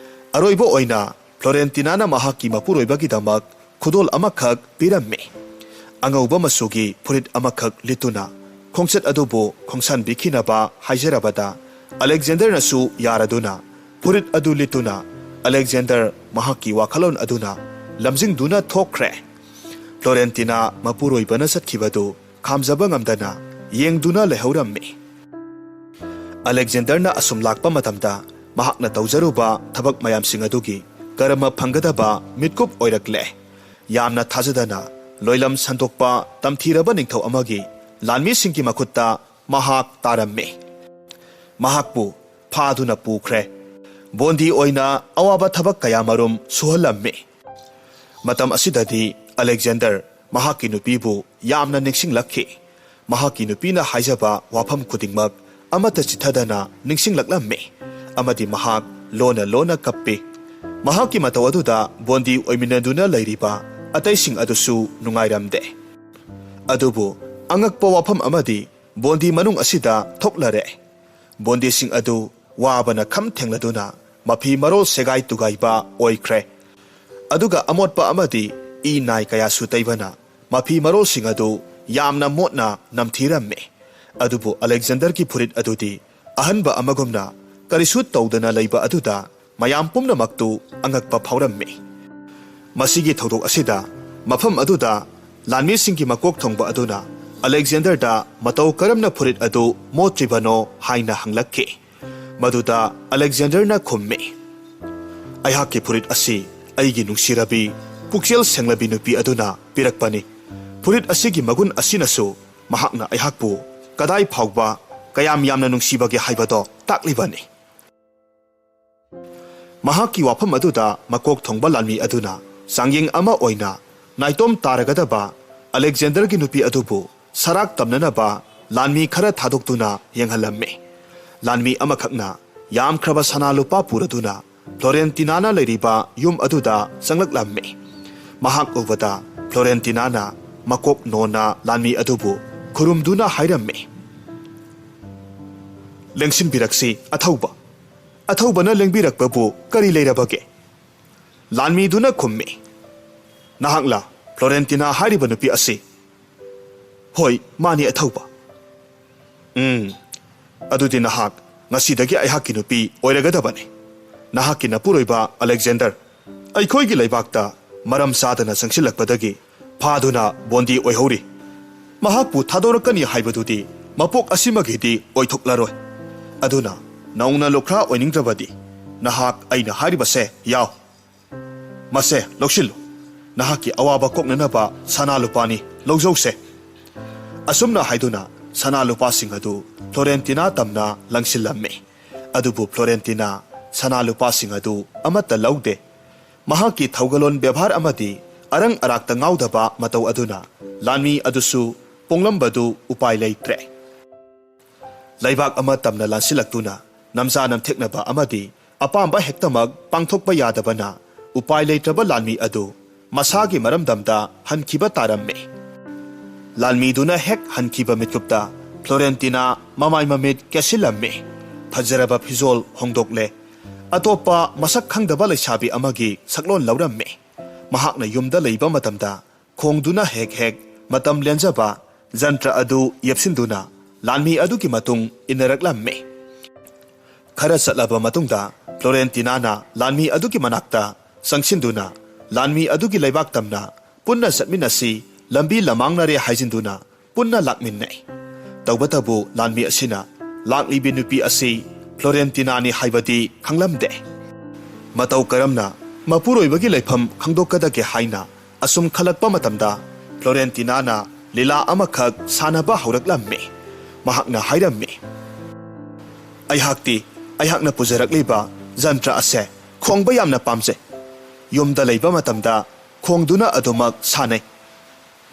ꯑꯔꯣꯏꯕ ꯑꯣꯏꯅ ꯐ꯭ꯂꯣꯔꯦꯟꯇꯤꯅꯥꯅ ꯃꯍꯥꯛꯀꯤ ꯃꯄꯨꯔꯣꯏꯕꯒꯤꯗꯃꯛ ꯈꯨꯗꯣꯜ ꯑꯃꯈꯛ ꯄꯤꯔꯝꯃꯤ꯫ ꯑꯉꯧꯕ ꯃꯆꯨꯒꯤ ꯐꯨꯔꯤꯠ ꯑꯃꯈꯛ ꯂꯤꯠꯇꯨꯅ ꯈꯣꯡꯆꯠ ꯑꯗꯨꯕꯨ ꯈꯣꯡꯁꯥꯟꯕꯤꯈꯤꯅꯕ ꯍꯥꯏꯖꯔꯕꯗ, ꯑꯂꯦꯛꯖꯦꯟꯗꯔꯅꯁꯨ ꯌꯥꯔꯗꯨꯅ ꯐꯨꯔꯤꯠ ꯑꯗꯨ ꯂꯤꯠꯇꯨꯅ ꯑꯂꯦꯛꯖꯦꯟꯗꯔ ꯃꯍꯥꯛꯀꯤ ꯋꯥꯈꯜꯂꯣꯟ ꯑꯗꯨꯅ ꯂꯝꯖꯤꯡꯗꯨꯅ ꯊꯣꯛꯈ꯭ꯔꯦ꯫ ꯐ꯭ꯂꯣꯔꯦꯟꯇꯤꯅꯥ ꯃꯄꯨꯔꯣꯏꯕꯅ ꯆꯠꯈꯤꯕꯗꯨ ꯈꯥꯝꯖꯕ ꯉꯝꯗꯅ ꯌꯦꯡꯗꯨꯅ ꯂꯩꯍꯧꯔꯝꯃꯤ꯫ ꯑꯂꯦꯛꯖꯦꯟꯗꯔꯅ ꯑꯁꯨꯝ ꯂꯥꯛꯄ ꯃꯇꯝꯗ, ꯃꯍꯥꯛꯅ ꯇꯧꯖꯔꯨꯕ ꯊꯕꯛ ꯃꯌꯥꯝꯁꯤꯡ ꯑꯗꯨꯒꯤ ꯀꯔꯝꯃ ꯐꯪꯒꯗꯕ ꯃꯤꯠꯀꯨꯞ ꯑꯣꯏꯔꯛꯂꯦ꯫ ꯌꯥꯝꯅ ꯊꯥꯖꯗꯅ ꯂꯣꯏꯂꯝ ꯁꯟꯗꯣꯛꯄ ꯇꯝꯊꯤꯔꯕ ꯅꯤꯡꯊꯧ ꯑꯃꯒꯤ ꯂꯥꯟꯃꯤꯁꯤꯡꯒꯤ ꯃꯈꯨꯠꯇ ꯃꯍꯥꯛ ꯇꯥꯔꯝꯃꯤ꯫ ꯃꯍꯥꯛꯄꯨ ꯐꯥꯗꯨꯅ ꯄꯨꯈ꯭ꯔꯦ꯫ ꯕꯣꯟꯗꯤ ꯑꯣꯏꯅ ꯑꯋꯥꯕ ꯊꯕꯛ ꯀꯌꯥ ꯃꯔꯨꯝ ꯁꯨꯍꯜꯂꯝꯃꯤ꯫ ꯃꯇꯝ ꯑꯁꯤꯗꯗꯤ ꯑꯂꯦꯛꯖꯦꯟꯗꯔ ꯃꯍꯥꯛꯀꯤ ꯅꯨꯄꯤꯕꯨ ꯌꯥꯝꯅ ꯅꯤꯡꯁꯤꯡꯂꯛꯈꯤ꯫ ꯃꯍꯥꯛꯀꯤ ꯅꯨꯄꯤꯅ ꯍꯥꯏꯖꯕ ꯋꯥꯐꯝ ꯈꯨꯗꯤꯡꯃꯛ ꯑꯃꯠꯇ ꯆꯤꯠꯊꯗꯅ ꯅꯤꯡꯁꯤꯡꯂꯛꯂꯝꯃꯤ, ꯑꯃꯗꯤ ꯃꯍꯥꯛ ꯂꯣꯟꯅ ꯂꯣꯟꯅ ꯀꯞꯄꯤ꯫ ꯃꯍꯥꯛꯀꯤ ꯃꯇꯧ ꯑꯗꯨꯗ ꯕꯣꯟꯗꯤ ꯑꯣꯏꯃꯤꯟꯅꯗꯨꯅ ꯂꯩꯔꯤꯕ ꯑꯇꯩꯁꯤꯡ ꯑꯗꯨꯁꯨ ꯅꯨꯡꯉꯥꯏꯔꯝꯗꯦ꯫ ꯑꯗꯨꯕꯨ ꯑꯉꯛꯄ ꯋꯥꯐꯝ ꯑꯃꯗꯤ ꯕꯣꯟꯗꯤ ꯃꯅꯨꯡ ꯑꯁꯤꯗ ꯊꯣꯛꯂꯔꯦ꯫ ꯕꯣꯟꯗꯤꯁꯤꯡ ꯑꯗꯨ ꯋꯥꯕꯅ ꯈꯝ ꯊꯦꯡꯂꯗꯨꯅ ꯃꯐꯤ ꯃꯔꯣꯜ ꯁꯦꯒꯥꯏ ꯇꯨꯒꯥꯏꯕ ꯑꯣꯏꯈ꯭ꯔꯦ꯫ ꯑꯗꯨꯒ ꯑꯃꯣꯠꯄ ꯑꯃꯗꯤ ꯏ ꯅꯥꯏ ꯀꯌꯥꯁꯨ ꯇꯩꯕꯅ ꯃꯐꯤ ꯃꯔꯣꯜꯁꯤꯡ ꯑꯗꯨ ꯌꯥꯝꯅ ꯃꯣꯠꯅ ꯅꯝꯊꯤꯔꯝꯃꯤ꯫ ꯑꯗꯨꯕꯨ ꯑꯂꯦꯛꯖꯦꯟꯗꯔꯒꯤ ꯐꯨꯔꯤꯠ ꯑꯗꯨꯗꯤ ꯑꯍꯟꯕ ꯑꯃꯒꯨꯝꯅ ꯀꯔꯤꯁꯨ ꯇꯧꯗꯅ ꯂꯩꯕ ꯑꯗꯨꯗ ꯃꯌꯥꯝ ꯄꯨꯝꯅꯃꯛꯇꯨ ꯑꯉꯛꯄ ꯐꯥꯎꯔꯝꯃꯤ꯫ ꯃꯁꯤꯒꯤ ꯊꯧꯗꯣꯛ ꯑꯁꯤꯗ ꯃꯐꯝ ꯑꯗꯨꯗ ꯂꯥꯟꯃꯤꯁꯤꯡꯒꯤ ꯃꯀꯣꯛ ꯊꯣꯡꯕ ꯑꯗꯨꯅ ꯑꯂꯦꯛꯖꯦꯟꯗꯔꯗ ꯃꯇꯧ ꯀꯔꯝꯅ ꯐꯨꯔꯤꯠ ꯑꯗꯨ ꯃꯣꯠꯇ꯭ꯔꯤꯕꯅꯣ ꯍꯥꯏꯅ ꯍꯪꯂꯛꯈꯤ꯫ ꯃꯗꯨꯗ ꯑꯂꯦꯛꯖꯦꯟꯗꯔꯅ ꯈꯨꯝꯃꯤ, "ꯑꯩꯍꯥꯛꯀꯤ ꯐꯨꯔꯤꯠ ꯑꯁꯤ ꯑꯩꯒꯤ ꯅꯨꯡꯁꯤꯔꯕꯤ, ꯄꯨꯛꯆꯦꯜ ꯁꯦꯡꯂꯕꯤ ꯅꯨꯄꯤ ꯑꯗꯨꯅ ꯄꯤꯔꯛꯄꯅꯤ꯫ ꯐꯨꯔꯤꯠ ꯑꯁꯤꯒꯤ ꯃꯒꯨꯟ ꯑꯁꯤꯅꯁꯨ ꯃꯍꯥꯛꯅ ꯑꯩꯍꯥꯛꯄꯨ ꯀꯗꯥꯏ ꯐꯥꯎꯕ ꯀꯌꯥꯝ ꯌꯥꯝꯅ ꯅꯨꯡꯁꯤꯕꯒꯦ ꯍꯥꯏꯕꯗꯣ ꯇꯥꯛꯂꯤꯕꯅꯤ"꯫ ꯃꯍꯥꯛꯀꯤ ꯋꯥꯐꯝ ꯑꯗꯨꯗ ꯃꯀꯣꯛ ꯊꯣꯡꯕ ꯂꯥꯟꯃꯤ ꯑꯗꯨꯅ ꯆꯥꯡꯌꯦꯡ ꯑꯃ ꯑꯣꯏꯅ ꯅꯥꯏꯇꯣꯝ ꯇꯥꯔꯒꯗꯕ ꯑꯂꯦꯛꯖꯦꯟꯗꯔꯒꯤ ꯅꯨꯄꯤ ꯑꯗꯨꯕꯨ ꯁꯔꯥꯛ ꯇꯝꯅꯅꯕ ꯂꯥꯟꯃꯤ ꯈꯔ ꯊꯥꯗꯣꯛꯇꯨꯅ ꯌꯦꯡꯍꯜꯂꯝꯃꯤ꯫ ꯂꯥꯟꯃꯤ ꯑꯃꯈꯛꯅ ꯌꯥꯝꯈ꯭ꯔꯕ ꯁꯅꯥ ꯂꯨꯄꯥ ꯄꯨꯔꯗꯨꯅ ꯐ꯭ꯂꯣꯔꯦꯟꯇꯤꯅꯥꯅ ꯂꯩꯔꯤꯕ ꯌꯨꯝ ꯑꯗꯨꯗ ꯆꯪꯂꯛꯂꯝꯃꯤ꯫ ꯃꯍꯥꯛ ꯎꯕꯗ ꯐ꯭ꯂꯣꯔꯦꯟꯇꯤꯅꯥꯅ ꯃꯀꯣꯛ ꯅꯣꯟꯅ ꯂꯥꯟꯃꯤ ꯑꯗꯨꯕꯨ ꯈꯨꯔꯨꯝꯗꯨꯅ ꯍꯥꯏꯔꯝꯃꯤ, "ꯂꯦꯡꯁꯤꯟꯕꯤꯔꯛꯁꯤ ꯑꯊꯧꯕ"꯫ "ꯑꯊꯧꯕꯅ ꯂꯦꯡꯕꯤꯔꯛꯄꯕꯨ ꯀꯔꯤ ꯂꯩꯔꯕꯒꯦ?" ꯂꯥꯟꯃꯤꯗꯨꯅ ꯈꯨꯝꯃꯤ, "ꯅꯍꯥꯛꯂ ꯐ꯭ꯂꯣꯔꯦꯟꯇꯤꯅꯥ ꯍꯥꯏꯔꯤꯕ ꯅꯨꯄꯤ ꯑꯁꯤ?" "ꯍꯣꯏ, ꯃꯥꯅꯤ ꯑꯊꯧꯕ"꯫ "ꯎꯝ, ꯑꯗꯨꯗꯤ ꯅꯍꯥꯛ ꯉꯁꯤꯗꯒꯤ ꯑꯩꯍꯥꯛꯀꯤ ꯅꯨꯄꯤ ꯑꯣꯏꯔꯒꯗꯕꯅꯤ꯫ ꯅꯍꯥꯛꯀꯤ ꯅꯄꯨꯔꯣꯏꯕ ꯑꯂꯦꯛꯖꯦꯟꯗꯔ ꯑꯩꯈꯣꯏꯒꯤ ꯂꯩꯕꯥꯛꯇ ꯃꯔꯝ ꯆꯥꯗꯅ ꯆꯪꯁꯤꯜꯂꯛꯄꯗꯒꯤ ꯐꯥꯗꯨꯅ ꯕꯣꯟꯗꯤ ꯑꯣꯏꯍꯧꯔꯤ꯫ ꯃꯍꯥꯛꯄꯨ ꯊꯥꯗꯣꯔꯛꯀꯅꯤ ꯍꯥꯏꯕꯗꯨꯗꯤ ꯃꯄꯣꯛ ꯑꯁꯤꯃꯒꯤꯗꯤ ꯑꯣꯏꯊꯣꯛꯂꯔꯣꯏ꯫ ꯑꯗꯨꯅ ꯅꯧꯅ ꯂꯨꯈ꯭ꯔꯥ ꯑꯣꯏꯅꯤꯡꯗ꯭ꯔꯕꯗꯤ ꯅꯍꯥꯛ ꯑꯩꯅ ꯍꯥꯏꯔꯤꯕꯁꯦ ꯌꯥꯎ꯫ ꯃꯁꯦ ꯂꯧꯁꯤꯜꯂꯨ꯫ ꯅꯍꯥꯛꯀꯤ ꯑꯋꯥꯕ ꯀꯣꯛꯅꯅꯕ ꯁꯅꯥ ꯂꯨꯄꯥꯅꯤ, ꯂꯧꯖꯧꯁꯦ"꯫ ꯑꯁꯨꯝꯅ ꯍꯥꯏꯗꯨꯅ ꯁꯅꯥ ꯂꯨꯄꯥꯁꯤꯡ ꯑꯗꯨ ꯐ꯭ꯂꯣꯔꯦꯟꯇꯤꯅꯥ ꯇꯝꯅ ꯂꯪꯁꯤꯜꯂꯝꯃꯤ꯫ ꯑꯗꯨꯕꯨ ꯐ꯭ꯂꯣꯔꯦꯟꯇꯤꯅꯥ ꯁꯅꯥ ꯂꯨꯄꯥꯁꯤꯡ ꯑꯗꯨ ꯑꯃꯠꯇ ꯂꯧꯗꯦ꯫ ꯃꯍꯥꯛꯀꯤ ꯊꯧꯒꯜꯂꯣꯟ ꯕꯦꯕꯥꯔ ꯑꯃꯗꯤ ꯑꯔꯪ ꯑꯔꯥꯛꯇ ꯉꯥꯎꯗꯕ ꯃꯇꯧ ꯑꯗꯨꯅ ꯂꯥꯟꯃꯤ ꯑꯗꯨꯁꯨ ꯄꯣꯡꯂꯝꯕꯗꯨ ꯎꯄꯥꯏ ꯂꯩꯇ꯭ꯔꯦ꯫ ꯂꯩꯕꯥꯛ ꯑꯃ ꯇꯝꯅ ꯂꯥꯟꯁꯤꯜꯂꯛꯇꯨꯅ ꯅꯝꯖꯥ ꯅꯝꯊꯦꯛꯅꯕ ꯑꯃꯗꯤ ꯑꯄꯥꯝꯕ ꯍꯦꯛꯇꯃꯛ ꯄꯥꯡꯊꯣꯛꯄ ꯌꯥꯗꯕꯅ ꯎꯄꯥꯏ ꯂꯩꯇ꯭ꯔꯕ ꯂꯥꯟꯃꯤ ꯑꯗꯨ ꯃꯁꯥꯒꯤ ꯃꯔꯝꯗꯝꯗ ꯍꯟꯈꯤꯕ ꯇꯥꯔꯝꯃꯤ꯫ ꯂꯥꯟꯃꯤꯗꯨꯅ ꯍꯦꯛ ꯍꯟꯈꯤꯕ ꯃꯤꯠꯀꯨꯞꯇ ꯐ꯭ꯂꯣꯔꯦꯟꯇꯤꯅꯥ ꯃꯃꯥꯏ ꯃꯃꯤꯠ ꯀꯦꯁꯤꯜꯂꯝꯃꯤ꯫ ꯐꯖꯔꯕ ꯐꯤꯖꯣꯜ ꯍꯣꯡꯗꯣꯛꯂꯦ꯫ ꯑꯇꯣꯞꯄ ꯃꯁꯛ ꯈꯪꯗꯕ ꯂꯩꯁꯥꯕꯤ ꯑꯃꯒꯤ ꯁꯛꯂꯣꯟ ꯂꯧꯔꯝꯃꯤ꯫ ꯃꯍꯥꯛꯅ ꯌꯨꯝꯗ ꯂꯩꯕ ꯃꯇꯝꯗ ꯈꯣꯡꯗꯨꯅ ꯍꯦꯛ ꯍꯦꯛ ꯃꯇꯝ ꯂꯦꯟꯖꯕ ꯖꯟꯇ꯭ꯔ ꯑꯗꯨ ꯌꯦꯞꯁꯤꯟꯗꯨꯅ ꯂꯥꯟꯃꯤ ꯑꯗꯨꯒꯤ ꯃꯇꯨꯡ ꯏꯟꯅꯔꯛꯂꯝꯃꯤ꯫ ꯈꯔ ꯆꯠꯂꯕ ꯃꯇꯨꯡꯗ ꯐ꯭ꯂꯣꯔꯦꯟꯇꯤꯅꯥꯅ ꯂꯥꯟꯃꯤ ꯑꯗꯨꯒꯤ ꯃꯅꯥꯛꯇ ꯆꯪꯁꯤꯟꯗꯨꯅ ꯂꯥꯟꯃꯤ ꯑꯗꯨꯒꯤ ꯂꯩꯕꯥꯛ ꯇꯝꯅ ꯄꯨꯟꯅ ꯆꯠꯃꯤꯟꯅꯁꯤ, ꯂꯝꯕꯤ ꯂꯃꯥꯡꯅꯔꯦ ꯍꯥꯏꯖꯤꯟꯗꯨꯅ ꯄꯨꯟꯅ ꯂꯥꯛꯃꯤꯟꯅꯩ꯫ ꯇꯧꯕꯇꯕꯨ ꯂꯥꯟꯃꯤ ꯑꯁꯤꯅ ꯂꯥꯛꯂꯤꯕꯤ ꯅꯨꯄꯤ ꯑꯁꯤ ꯐ꯭ꯂꯣꯔꯦꯟꯇꯤꯅꯥꯅꯤ ꯍꯥꯏꯕꯗꯤ ꯈꯪꯂꯝꯗꯦ꯫ ꯃꯇꯧ ꯀꯔꯝꯅ ꯃꯄꯨꯔꯣꯏꯕꯒꯤ ꯂꯩꯐꯝ ꯈꯪꯗꯣꯛꯀꯗꯒꯦ ꯍꯥꯏꯅ ꯑꯁꯨꯝ ꯈꯜꯂꯛꯄ ꯃꯇꯝꯗ ꯐ꯭ꯂꯣꯔꯦꯟꯇꯤꯅꯥꯅ ꯂꯤꯂꯥ ꯑꯃꯈꯛ ꯁꯥꯟꯅꯕ ꯍꯧꯔꯛꯂꯝꯃꯤ꯫ ꯃꯍꯥꯛꯅ ꯍꯥꯏꯔꯝꯃꯤ, "ꯑꯩꯍꯥꯛꯇꯤ ꯑꯩꯍꯥꯛꯅ ꯄꯨꯖꯔꯛꯂꯤꯕ ꯖꯟꯇ꯭ꯔ ꯑꯁꯦ ꯈꯣꯡꯕ ꯌꯥꯝꯅ ꯄꯥꯝꯖꯩ꯫ ꯌꯨꯝꯗ ꯂꯩꯕ ꯃꯇꯝꯗ ꯈꯣꯡꯗꯨꯅ ꯑꯗꯨꯃꯛ ꯁꯥꯟꯅꯩ꯫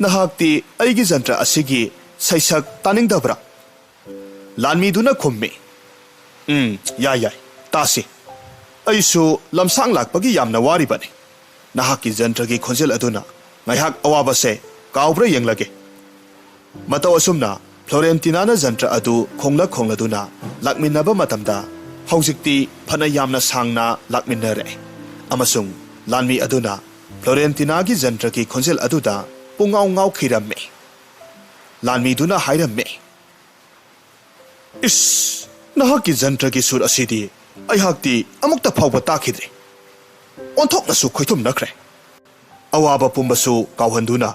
ꯅꯍꯥꯛꯇꯤ ꯑꯩꯒꯤ ꯖꯟꯇ꯭ꯔ ꯑꯁꯤꯒꯤ ꯁꯩꯁꯛ ꯇꯥꯅꯤꯡꯗꯕ꯭ꯔꯥ?" ꯂꯥꯟꯃꯤꯗꯨꯅ ꯈꯨꯝꯃꯤ, "ꯎꯝ, ꯌꯥꯏ, ꯌꯥꯏ, ꯇꯥꯁꯤ꯫ ꯑꯩꯁꯨ ꯂꯝꯁꯥꯡ ꯂꯥꯛꯄꯒꯤ ꯌꯥꯝꯅ ꯋꯥꯔꯤꯕꯅꯤ꯫ ꯅꯍꯥꯛꯀꯤ ꯖꯟꯇ꯭ꯔꯒꯤ ꯈꯣꯟꯖꯦꯜ ꯑꯗꯨꯅ ꯉꯥꯏꯍꯥꯛ ꯑꯋꯥꯕꯁꯦ ꯀꯥꯎꯕ꯭ꯔꯥ ꯌꯦꯡꯂꯒꯦ꯫" ꯃꯇꯧ ꯑꯁꯨꯝꯅ ꯐ꯭ꯂꯣꯔꯦꯟꯇꯤꯅꯥꯅ ꯖꯟꯇ꯭ꯔ ꯑꯗꯨ ꯈꯣꯡꯂ ꯈꯣꯡꯂꯗꯨꯅ ꯂꯥꯛꯃꯤꯟꯅꯕ ꯃꯇꯝꯗ ꯍꯧꯖꯤꯛꯇꯤ ꯐꯅ ꯌꯥꯝꯅ ꯁꯥꯡꯅ ꯂꯥꯛꯃꯤꯟꯅꯔꯦ ꯑꯃꯁꯨꯡ ꯂꯥꯟꯃꯤ ꯑꯗꯨꯅ ꯐ꯭ꯂꯣꯔꯦꯟꯇꯤꯅꯥꯒꯤ ꯖꯟꯇ꯭ꯔꯒꯤ ꯈꯣꯟꯖꯦꯜ ꯑꯗꯨꯗ ꯄꯨꯡꯉꯥꯎ ꯉꯥꯎꯈꯤꯔꯝꯃꯤ꯫ ꯂꯥꯟꯃꯤꯗꯨꯅ ꯍꯥꯏꯔꯝꯃꯤ, "ꯏꯁ, ꯅꯍꯥꯛꯀꯤ ꯖꯟꯇ꯭ꯔꯒꯤ ꯁꯨꯔ ꯑꯁꯤꯗꯤ ꯑꯩꯍꯥꯛꯇꯤ ꯑꯃꯨꯛꯇ ꯐꯥꯎꯕ ꯇꯥꯈꯤꯗ꯭ꯔꯤ꯫ ꯑꯣꯟꯊꯣꯛꯅꯁꯨ ꯈꯣꯏꯊꯨꯝꯅꯈ꯭ꯔꯦ꯫ ꯑꯋꯥꯕ ꯄꯨꯝꯕꯁꯨ ꯀꯥꯎꯍꯟꯗꯨꯅ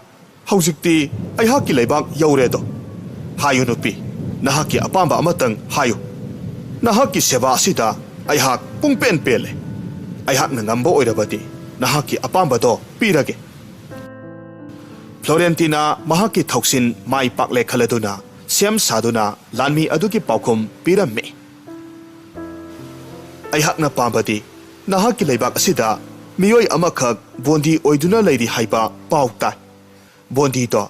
ꯍꯧꯖꯤꯛꯇꯤ ꯑꯩꯍꯥꯛꯀꯤ ꯂꯩꯕꯥꯛ ꯌꯧꯔꯦꯗꯣ꯫ ꯍꯥꯏꯌꯨ ꯅꯨꯄꯤ, ꯅꯍꯥꯛꯀꯤ ꯑꯄꯥꯝꯕ ꯑꯃꯇꯪ ꯍꯥꯏꯌꯨ꯫ ꯅꯍꯥꯛꯀꯤ ꯁꯦꯕꯥ ꯑꯁꯤꯗ ꯑꯩꯍꯥꯛ ꯄꯨꯡꯄꯦꯟ ꯄꯦꯜꯂꯦ꯫ ꯑꯩꯍꯥꯛꯅ ꯉꯝꯕ ꯑꯣꯏꯔꯕꯗꯤ ꯅꯍꯥꯛꯀꯤ ꯑꯄꯥꯝꯕꯗꯣ ꯄꯤꯔꯒꯦ꯫" ꯐ꯭ꯂꯣꯔꯦꯟꯇꯤꯅꯥ ꯃꯍꯥꯛꯀꯤ ꯊꯧꯁꯤꯟ ꯃꯥꯏ ꯄꯥꯛꯂꯦ ꯈꯜꯂꯗꯨꯅ ꯁꯦꯝ ꯁꯥꯗꯨꯅ ꯂꯥꯟꯃꯤ ꯑꯗꯨꯒꯤ ꯄꯥꯎꯈꯨꯝ ꯄꯤꯔꯝꯃꯤ꯫ "ꯑꯩꯍꯥꯛꯅ ꯄꯥꯝꯕꯗꯤ ꯅꯍꯥꯛꯀꯤ ꯂꯩꯕꯥꯛ ꯑꯁꯤꯗ ꯃꯤꯑꯣꯏ ꯑꯃꯈꯛ ꯕꯣꯟꯗꯤ ꯑꯣꯏꯗꯨꯅ ꯂꯩꯔꯤ ꯍꯥꯏꯕ ꯄꯥꯎ ꯇꯥꯏ꯫ ꯕꯣꯟꯗꯤꯗꯣ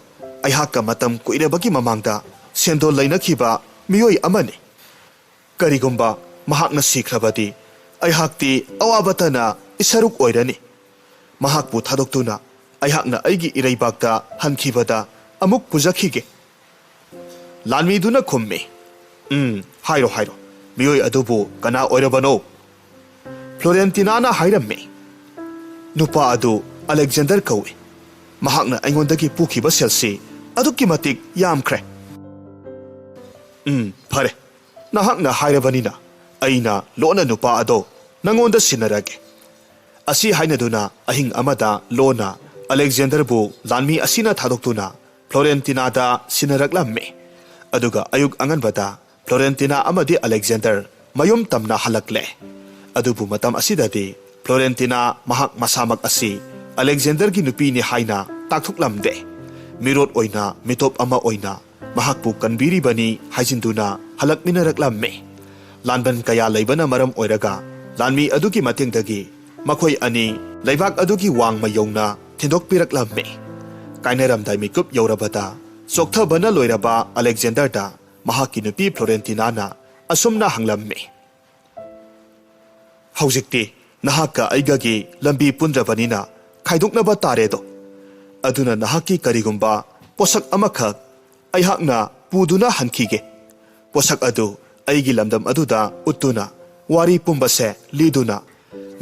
ꯑꯩꯍꯥꯛꯀ ꯃꯇꯝ ꯀꯨꯏꯔꯕꯒꯤ ꯃꯃꯥꯡꯗ ꯁꯦꯟꯗꯣꯜ ꯂꯩꯅꯈꯤꯕ ꯃꯤꯑꯣꯏ ꯑꯃꯅꯤ꯫ ꯀꯔꯤꯒꯨꯝꯕ ꯃꯍꯥꯛꯅ ꯁꯤꯈ꯭ꯔꯕꯗꯤ ꯑꯩꯍꯥꯛꯇꯤ ꯑꯋꯥꯕꯇꯅ ꯏꯁꯔꯨꯛ ꯑꯣꯏꯔꯅꯤ꯫ ꯃꯍꯥꯛꯄꯨ ꯊꯥꯗꯣꯛꯇꯨꯅ ꯑꯩꯍꯥꯛꯅ ꯑꯩꯒꯤ ꯏꯔꯩꯕꯥꯛꯇ ꯍꯟꯈꯤꯕꯗ ꯑꯃꯨꯛ ꯄꯨꯖꯈꯤꯒꯦ꯫" ꯂꯥꯟꯃꯤꯗꯨꯅ ꯈꯨꯝꯃꯤ, "ꯎꯝ, ꯍꯥꯏꯔꯣ, ꯍꯥꯏꯔꯣ꯫ ꯃꯤꯑꯣꯏ ꯑꯗꯨꯕꯨ ꯀꯅꯥ ꯑꯣꯏꯔꯕꯅꯣ?" ꯐ꯭ꯂꯣꯔꯦꯟꯇꯤꯅꯥꯅ ꯍꯥꯏꯔꯝꯃꯤ, "ꯅꯨꯄꯥ ꯑꯗꯨ ꯑꯂꯦꯛꯖꯦꯟꯗꯔ ꯀꯧꯏ꯫ ꯃꯍꯥꯛꯅ ꯑꯩꯉꯣꯟꯗꯒꯤ ꯄꯨꯈꯤꯕ ꯁꯦꯜꯁꯤ ꯑꯗꯨꯛꯀꯤ ꯃꯇꯤꯛ ꯌꯥꯝꯈ꯭ꯔꯦ꯫ ꯎꯝ, ꯐꯔꯦ꯫ ꯅꯍꯥꯛꯅ ꯍꯥꯏꯔꯕꯅꯤꯅ ꯑꯩꯅ ꯂꯣꯟꯅ ꯅꯨꯄꯥ ꯑꯗꯣ ꯅꯉꯣꯟꯗ ꯁꯤꯟꯅꯔꯒꯦ꯫ ꯑꯁꯤ ꯍꯥꯏꯅꯗꯨꯅ ꯑꯍꯤꯡ ꯑꯃꯗ ꯂꯣꯟꯅ ꯑꯂꯦꯛꯖꯦꯟꯗꯔꯕꯨ ꯂꯥꯟꯃꯤ ꯑꯁꯤꯅ ꯊꯥꯗꯣꯛꯇꯨꯅ ꯐ꯭ꯂꯣꯔꯦꯟꯇꯤꯅꯥꯗ ꯁꯤꯟꯅꯔꯛꯂꯝꯃꯤ꯫ ꯑꯗꯨꯒ ꯑꯌꯨꯛ ꯑꯉꯟꯕꯗ ꯐ꯭ꯂꯣꯔꯦꯟꯇꯤꯅꯥ ꯑꯃꯗꯤ ꯑꯂꯦꯛꯖꯦꯟꯗꯔ ꯃꯌꯨꯝ ꯇꯝꯅ ꯍꯜꯂꯛꯂꯦ꯫ ꯑꯗꯨꯕꯨ ꯃꯇꯝ ꯑꯁꯤꯗꯗꯤ ꯐ꯭ꯂꯣꯔꯦꯟꯇꯤꯅꯥ ꯃꯍꯥꯛ ꯃꯁꯥꯃꯛ ꯑꯁꯤ ꯑꯂꯦꯛꯖꯦꯟꯗꯔꯒꯤ ꯅꯨꯄꯤꯅꯤ ꯍꯥꯏꯅ ꯇꯥꯛꯊꯣꯛꯂꯝꯗꯦ꯫ ꯃꯤꯔꯣꯠ ꯑꯣꯏꯅ ꯃꯤꯇꯣꯞ ꯑꯃ ꯑꯣꯏꯅ ꯃꯍꯥꯛꯄꯨ ꯀꯟꯕꯤꯔꯤꯕꯅꯤ ꯍꯥꯏꯖꯤꯟꯗꯨꯅ ꯍꯜꯂꯛꯃꯤꯟꯅꯔꯛꯂꯝꯃꯤ꯫ ꯂꯥꯟꯕꯟ ꯀꯌꯥ ꯂꯩꯕꯅ ꯃꯔꯝ ꯑꯣꯏꯔꯒ ꯂꯥꯟꯃꯤ ꯑꯗꯨꯒꯤ ꯃꯇꯦꯡꯗꯒꯤ ꯃꯈꯣꯏ ꯑꯅꯤ ꯂꯩꯕꯥꯛ ꯑꯗꯨꯒꯤ ꯋꯥꯡꯃ ꯌꯧꯅ ꯊꯤꯟꯗꯣꯛꯄꯤꯔꯛꯂꯝꯃꯤ꯫ ꯀꯥꯏꯅꯔꯝꯗꯥꯏ ꯃꯤꯀꯨꯞ ꯌꯧꯔꯕꯗ ꯆꯣꯛꯊꯕꯅ ꯂꯣꯏꯔꯕ ꯑꯂꯦꯛꯖꯦꯟꯗꯔꯗ ꯃꯍꯥꯛꯀꯤ ꯅꯨꯄꯤ ꯐ꯭ꯂꯣꯔꯦꯟꯇꯤꯅꯥꯅ ꯑꯁꯨꯝꯅ ꯍꯪꯂꯝꯃꯤ, "ꯍꯧꯖꯤꯛꯇꯤ ꯅꯍꯥꯛꯀ ꯑꯩꯒꯒꯤ ꯂꯝꯕꯤ ꯄꯨꯟꯗ꯭ꯔꯕꯅꯤꯅ ꯈꯥꯏꯗꯣꯛꯅꯕ ꯇꯥꯔꯦꯗꯣ꯫ ꯑꯗꯨꯅ ꯅꯍꯥꯛꯀꯤ ꯀꯔꯤꯒꯨꯝꯕ ꯄꯣꯠꯁꯛ ꯑꯃꯈꯛ ꯑꯩꯍꯥꯛꯅ ꯄꯨꯗꯨꯅ ꯍꯟꯈꯤꯒꯦ꯫ ꯄꯣꯠꯁꯛ ꯑꯗꯨ ꯑꯩꯒꯤ ꯂꯝꯗꯝ ꯑꯗꯨꯗ ꯎꯠꯇꯨꯅ ꯋꯥꯔꯤ ꯄꯨꯝꯕꯁꯦ ꯂꯤꯗꯨꯅ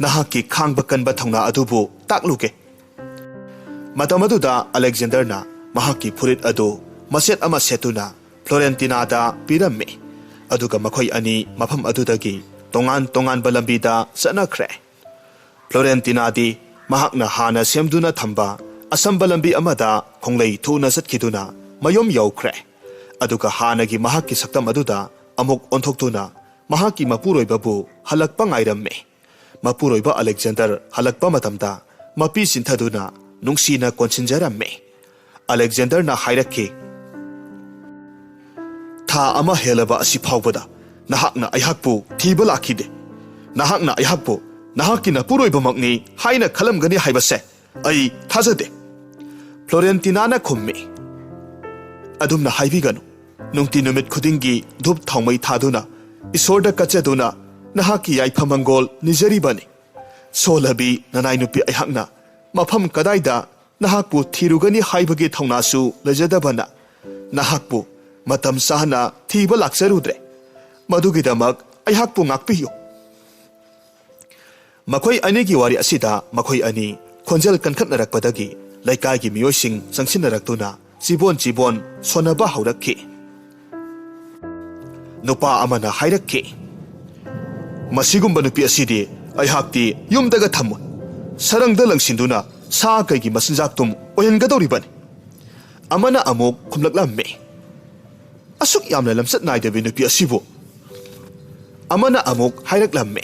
ꯅꯍꯥꯛꯀꯤ ꯈꯥꯡꯕ ꯀꯟꯕ ꯊꯧꯅꯥ ꯑꯗꯨꯕꯨ ꯇꯥꯛꯂꯨꯒꯦ꯫" ꯃꯇꯝ ꯑꯗꯨꯗ ꯑꯂꯦꯛꯖꯦꯟꯗꯔꯅ ꯃꯍꯥꯛꯀꯤ ꯐꯨꯔꯤꯠ ꯑꯗꯨ ꯃꯆꯦꯠ ꯑꯃ ꯁꯦꯠꯇꯨꯅ ꯐ꯭ꯂꯣꯔꯦꯟꯇꯤꯅꯥꯗ ꯄꯤꯔꯝꯃꯤ꯫ ꯑꯗꯨꯒ ꯃꯈꯣꯏ ꯑꯅꯤ ꯃꯐꯝ ꯑꯗꯨꯗꯒꯤ ꯇꯣꯉꯥꯟ ꯇꯣꯉꯥꯟꯕ ꯂꯝꯕꯤꯗ ꯆꯠꯅꯈ꯭ꯔꯦ꯫ ꯐ꯭ꯂꯣꯔꯦꯟꯇꯤꯅꯥꯗꯤ ꯃꯍꯥꯛꯅ ꯍꯥꯟꯅ ꯁꯦꯝꯗꯨꯅ ꯊꯝꯕ ꯑꯁꯝꯕ ꯂꯝꯕꯤ ꯑꯃꯗ ꯈꯣꯡꯂꯩ ꯊꯨꯅ ꯆꯠꯈꯤꯗꯨꯅ ꯃꯌꯨꯝ ꯌꯧꯈ꯭ꯔꯦ꯫ ꯑꯗꯨꯒ ꯍꯥꯟꯅꯒꯤ ꯃꯍꯥꯛꯀꯤ ꯁꯛꯇꯝ ꯑꯗꯨꯗ ꯑꯃꯨꯛ ꯑꯣꯟꯊꯣꯛꯇꯨꯅ ꯃꯍꯥꯛꯀꯤ ꯃꯄꯨꯔꯣꯏꯕꯕꯨ ꯍꯜꯂꯛꯄ ꯉꯥꯏꯔꯝꯃꯤ꯫ ꯃꯄꯨꯔꯣꯏꯕ ꯑꯂꯦꯛꯖꯦꯟꯗꯔ ꯍꯜꯂꯛꯄ ꯃꯇꯝꯗ ꯃꯄꯤ ꯆꯤꯟꯊꯗꯨꯅ ꯅꯨꯡꯁꯤꯅ ꯀꯣꯟꯁꯤꯟꯖꯔꯝꯃꯤ꯫ ꯑꯂꯦꯛꯖꯦꯟꯗꯔꯅ ꯍꯥꯏꯔꯛꯈꯤ, "ꯊꯥ ꯑꯃ ꯍꯦꯜꯂꯕ ꯑꯁꯤ ꯐꯥꯎꯕꯗ ꯅꯍꯥꯛꯅ ꯑꯩꯍꯥꯛꯄꯨ ꯊꯤꯕ ꯂꯥꯛꯈꯤꯗꯦ꯫ ꯅꯍꯥꯛꯅ ꯑꯩꯍꯥꯛꯄꯨ ꯅꯍꯥꯛꯀꯤ ꯅꯄꯨꯔꯣꯏꯕꯃꯛꯅꯤ ꯍꯥꯏꯅ ꯈꯜꯂꯝꯒꯅꯤ ꯍꯥꯏꯕꯁꯦ ꯑꯩ ꯊꯥꯖꯗꯦ꯫" ꯐ꯭ꯂꯣꯔꯦꯟꯇꯤꯅꯥꯅ ꯈꯨꯝꯃꯤ, "ꯑꯗꯨꯝꯅ ꯍꯥꯏꯕꯤꯒꯅꯨ꯫ ꯅꯨꯡꯇꯤ ꯅꯨꯃꯤꯠ ꯈꯨꯗꯤꯡꯒꯤ ꯙꯨꯞ ꯊꯥꯎꯃꯩ ꯊꯥꯗꯨꯅ, ꯏꯁꯣꯔꯗ ꯀꯠꯆꯗꯨꯅ ꯅꯍꯥꯛꯀꯤ ꯌꯥꯏꯐ ꯃꯪꯒꯣꯜ ꯅꯤꯖꯔꯤꯕꯅꯤ꯫ ꯁꯣꯜꯂꯕꯤ ꯅꯅꯥꯏ ꯅꯨꯄꯤ ꯑꯩꯍꯥꯛꯅ ꯃꯐꯝ ꯀꯗꯥꯏꯗ ꯅꯍꯥꯛꯄꯨ ꯊꯤꯔꯨꯒꯅꯤ ꯍꯥꯏꯕꯒꯤ ꯊꯧꯅꯥꯁꯨ ꯂꯩꯖꯗꯕꯅ ꯅꯍꯥꯛꯄꯨ ꯃꯇꯝ ꯆꯥꯅ ꯊꯤꯕ ꯂꯥꯛꯆꯔꯨꯗ꯭ꯔꯦ꯫ ꯃꯗꯨꯒꯤꯗꯃꯛ ꯑꯩꯍꯥꯛꯄꯨ ꯉꯥꯛꯄꯤꯌꯨ꯫" ꯃꯈꯣꯏ ꯑꯅꯤꯒꯤ ꯋꯥꯔꯤ ꯑꯁꯤꯗ ꯃꯈꯣꯏ ꯑꯅꯤ ꯈꯣꯟꯖꯦꯜ ꯀꯟꯈꯠꯅꯔꯛꯄꯗꯒꯤ ꯂꯩꯀꯥꯏꯒꯤ ꯃꯤꯑꯣꯏꯁꯤꯡ ꯆꯪꯁꯤꯟꯅꯔꯛꯇꯨꯅ ꯆꯤꯕꯣꯟ ꯆꯤꯕꯣꯟ ꯁꯣꯟꯅꯕ ꯍꯧꯔꯛꯈꯤ꯫ ꯅꯨꯄꯥ ꯑꯃꯅ ꯍꯥꯏꯔꯛꯈꯤ, "ꯃꯁꯤꯒꯨꯝꯕ ꯅꯨꯄꯤ ꯑꯁꯤꯗꯤ ꯑꯩꯍꯥꯛꯇꯤ ꯌꯨꯝꯗꯒ ꯊꯝꯃꯣꯏ꯫ ꯁꯔꯪꯗ ꯂꯪꯁꯤꯟꯗꯨꯅ ꯁꯥ ꯀꯩꯒꯤ ꯃꯆꯤꯟꯖꯥꯛꯇꯨꯝ ꯑꯣꯏꯍꯟꯒꯗꯧꯔꯤꯕꯅꯤ"꯫ ꯑꯃꯅ ꯑꯃꯨꯛ ꯈꯨꯝꯂꯛꯂꯝꯃꯤ, "ꯑꯁꯨꯛ ꯌꯥꯝꯅ ꯂꯝꯆꯠ ꯅꯥꯏꯗꯕꯤ ꯅꯨꯄꯤ ꯑꯁꯤꯕꯨ"꯫ ꯑꯃꯅ ꯑꯃꯨꯛ ꯍꯥꯏꯔꯛꯂꯝꯃꯤ,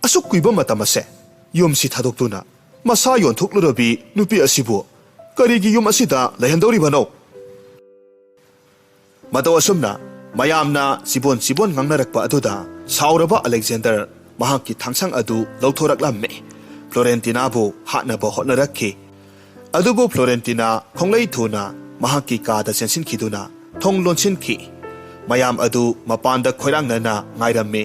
"ꯑꯁꯨꯛ ꯀꯨꯏꯕ ꯃꯇꯝ ꯑꯁꯦ ꯌꯨꯝꯁꯤ ꯊꯥꯗꯣꯛꯇꯨꯅ ꯃꯁꯥ ꯌꯣꯟꯊꯣꯛꯂꯨꯔꯕꯤ ꯅꯨꯄꯤ ꯑꯁꯤꯕꯨ ꯀꯔꯤꯒꯤ ꯌꯨꯝ ꯑꯁꯤꯗ ꯂꯩꯍꯟꯗꯧꯔꯤꯕꯅꯣ?" ꯃꯇꯧ ꯑꯁꯨꯝꯅ ꯃꯌꯥꯝꯅ ꯆꯤꯕꯣꯟ ꯆꯤꯕꯣꯟ ꯉꯥꯡꯅꯔꯛꯄ ꯑꯗꯨꯗ ꯁꯥꯎꯔꯕ ꯑꯂꯦꯛꯖꯦꯟꯗꯔ ꯃꯍꯥꯛꯀꯤ ꯊꯥꯡꯁꯥꯡ ꯑꯗꯨ ꯂꯧꯊꯣꯔꯛꯂꯝꯃꯤ꯫ ꯐ꯭ꯂꯣꯔꯦꯟꯇꯤꯅꯥꯕꯨ ꯍꯥꯠꯅꯕ ꯍꯣꯠꯅꯔꯛꯈꯤ꯫ ꯑꯗꯨꯕꯨ ꯐ꯭ꯂꯣꯔꯦꯟꯇꯤꯅꯥ ꯈꯣꯡꯂꯩ ꯊꯨꯅ ꯃꯍꯥꯛꯀꯤ ꯀꯥꯗ ꯆꯦꯟꯁꯤꯟꯈꯤꯗꯨꯅ ꯊꯣꯡ ꯂꯣꯟꯁꯤꯟꯈꯤ꯫ ꯃꯌꯥꯝ ꯑꯗꯨ ꯃꯄꯥꯟꯗ ꯈꯣꯏꯔꯥꯡꯅꯅ ꯉꯥꯏꯔꯝꯃꯤ,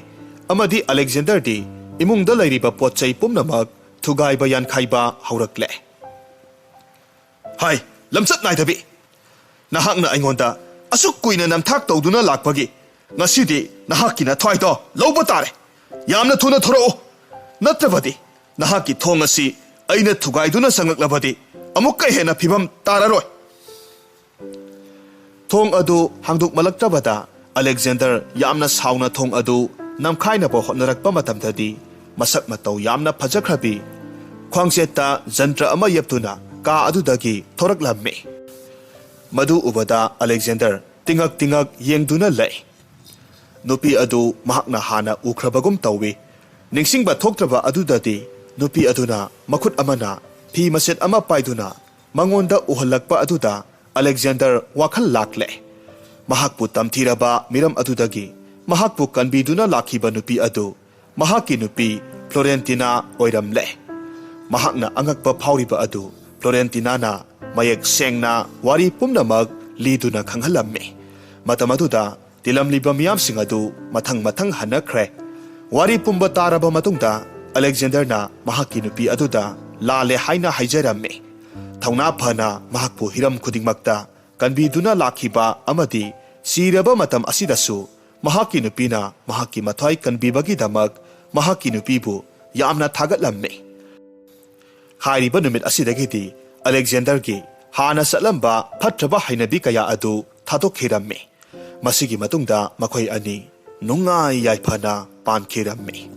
ꯑꯃꯗꯤ ꯑꯂꯦꯛꯖꯦꯟꯗꯔꯗꯤ ꯏꯃꯨꯡꯗ ꯂꯩꯔꯤꯕ ꯄꯣꯠ ꯆꯩ ꯄꯨꯝꯅꯃꯛ ꯊꯨꯒꯥꯏꯕ ꯌꯥꯟꯈꯥꯏꯕ ꯍꯧꯔꯛꯂꯦ꯫ "ꯍꯥꯏ, ꯂꯝꯆꯠ ꯅꯥꯏꯗꯕꯤ! ꯅꯍꯥꯛꯅ ꯑꯩꯉꯣꯟꯗ ꯑꯁꯨꯛ ꯀꯨꯏꯅ ꯅꯝꯊꯥꯛ ꯇꯧꯗꯨꯅ ꯂꯥꯛꯄꯒꯤ ꯉꯁꯤꯗꯤ ꯅꯍꯥꯛꯀꯤ ꯅꯊ꯭ꯋꯥꯏꯗꯣ ꯂꯧꯕ ꯇꯥꯔꯦ꯫ ꯌꯥꯝꯅ ꯊꯨꯅ ꯊꯣꯔꯛꯎ, ꯅꯠꯇ꯭ꯔꯕꯗꯤ ꯅꯍꯥꯛꯀꯤ ꯊꯣꯡ ꯑꯁꯤ ꯑꯩꯅ ꯊꯨꯒꯥꯏꯗꯨꯅ ꯆꯪꯂꯛꯂꯕꯗꯤ ꯑꯃꯨꯛꯀ ꯍꯦꯟꯅ ꯐꯤꯕꯝ ꯇꯥꯔꯔꯣꯏ"꯫ ꯊꯣꯡ ꯑꯗꯨ ꯍꯥꯡꯗꯣꯛꯃꯜꯂꯛꯇꯕꯗ ꯑꯂꯦꯛꯖꯦꯟꯗꯔ ꯌꯥꯝꯅ ꯁꯥꯎꯅ ꯊꯣꯡ ꯑꯗꯨ ꯅꯝꯈꯥꯏꯅꯕ ꯍꯣꯠꯅꯔꯛꯄ ꯃꯇꯝꯗꯗꯤ ꯃꯁꯛ ꯃꯇꯧ ꯌꯥꯝꯅ ꯐꯖꯈ꯭ꯔꯕꯤ ꯈ꯭ꯋꯥꯡꯆꯦꯠꯇ ꯖꯟꯇ꯭ꯔ ꯑꯃ ꯌꯦꯞꯇꯨꯅ ꯀꯥ ꯑꯗꯨꯗꯒꯤ ꯊꯣꯔꯛꯂꯝꯃꯤ꯫ ꯃꯗꯨ ꯎꯕꯗ ꯑꯂꯦꯛꯖꯦꯟꯗꯔ ꯇꯤꯉꯛ ꯇꯤꯉꯛ ꯌꯦꯡꯗꯨꯅ ꯂꯩ꯫ ꯅꯨꯄꯤ ꯑꯗꯨ ꯃꯍꯥꯛꯅ ꯍꯥꯟꯅ ꯎꯈ꯭ꯔꯕꯒꯨꯝ ꯇꯧꯏ꯫ ꯅꯤꯡꯁꯤꯡꯕ ꯊꯣꯛꯇ꯭ꯔꯕ ꯑꯗꯨꯗꯗꯤ ꯅꯨꯄꯤ ꯑꯗꯨꯅ ꯃꯈꯨꯠ ꯑꯃꯅ ꯐꯤ ꯃꯆꯦꯠ ꯑꯃ ꯄꯥꯏꯗꯨꯅ ꯃꯉꯣꯟꯗ ꯎꯍꯜꯂꯛꯄ ꯑꯗꯨꯗ ꯑꯂꯦꯛꯖꯦꯟꯗꯔ ꯋꯥꯈꯜ ꯂꯥꯛꯂꯦ꯫ ꯃꯍꯥꯛꯄꯨ ꯇꯝꯊꯤꯔꯕ ꯃꯤꯔꯝ ꯑꯗꯨꯗꯒꯤ ꯃꯍꯥꯛꯄꯨ ꯀꯟꯕꯤꯗꯨꯅ ꯂꯥꯛꯈꯤꯕ ꯅꯨꯄꯤ ꯑꯗꯨ ꯃꯍꯥꯛꯀꯤ ꯅꯨꯄꯤ ꯐ꯭ꯂꯣꯔꯦꯟꯇꯤꯅꯥ ꯑꯣꯏꯔꯝꯂꯦ꯫ ꯃꯍꯥꯛꯅ ꯑꯉꯛꯄ ꯐꯥꯎꯔꯤꯕ ꯑꯗꯨ ꯐ꯭ꯂꯣꯔꯦꯟꯇꯤꯅꯥꯅ ꯃꯌꯦꯛ ꯁꯦꯡꯅ ꯋꯥꯔꯤ ꯄꯨꯝꯅꯃꯛ ꯂꯤꯗꯨꯅ ꯈꯪꯍꯜꯂꯝꯃꯤ꯫ ꯃꯇꯝ ꯑꯗꯨꯗ ꯇꯤꯜꯂꯝꯂꯤꯕ ꯃꯤꯌꯥꯝꯁꯤꯡ ꯑꯗꯨ ꯃꯊꯪ ꯃꯊꯪ ꯍꯟꯅꯈ꯭ꯔꯦ꯫ ꯋꯥꯔꯤ ꯄꯨꯝꯕ ꯇꯥꯔꯕ ꯃꯇꯨꯡꯗ ꯑꯂꯦꯛꯖꯦꯟꯗꯔꯅ ꯃꯍꯥꯛꯀꯤ ꯅꯨꯄꯤ ꯑꯗꯨꯗ ꯂꯥꯜꯂꯦ ꯍꯥꯏꯅ ꯍꯥꯏꯖꯔꯝꯃꯤ꯫ ꯊꯧꯅꯥ ꯐꯅ ꯃꯍꯥꯛꯄꯨ ꯍꯤꯔꯝ ꯈꯨꯗꯤꯡꯃꯛꯇ ꯀꯟꯕꯤꯗꯨꯅ ꯂꯥꯛꯈꯤꯕ ꯑꯃꯗꯤ ꯁꯤꯔꯕ ꯃꯇꯝ ꯑꯁꯤꯗꯁꯨ ꯃꯍꯥꯛꯀꯤ ꯅꯨꯄꯤꯅ ꯃꯍꯥꯛꯀꯤ ꯃꯊ꯭ꯋꯥꯏ ꯀꯟꯕꯤꯕꯒꯤꯗꯃꯛ ꯃꯍꯥꯛꯀꯤ ꯅꯨꯄꯤꯕꯨ ꯌꯥꯝꯅ ꯊꯥꯒꯠꯂꯝꯃꯤ꯫ ꯍꯥꯏꯔꯤꯕ ꯅꯨꯃꯤꯠ ꯑꯁꯤꯗꯒꯤꯗꯤ ꯑꯂꯦꯛꯖꯦꯟꯗꯔꯒꯤ ꯍꯥꯟꯅ ꯆꯠꯂꯝꯕ ꯐꯠꯇ꯭ꯔꯕ ꯍꯩꯅꯕꯤ ꯀꯌꯥ ꯑꯗꯨ ꯊꯥꯗꯣꯛꯈꯤꯔꯝꯃꯤ꯫ ꯃꯁꯤꯒꯤ ꯃꯇꯨꯡꯗ ꯃꯈꯣꯏ ꯑꯅꯤ ꯅꯨꯡꯉꯥꯏ ꯌꯥꯏꯐꯅ ꯄꯥꯟꯈꯤꯔꯝꯃꯤ꯫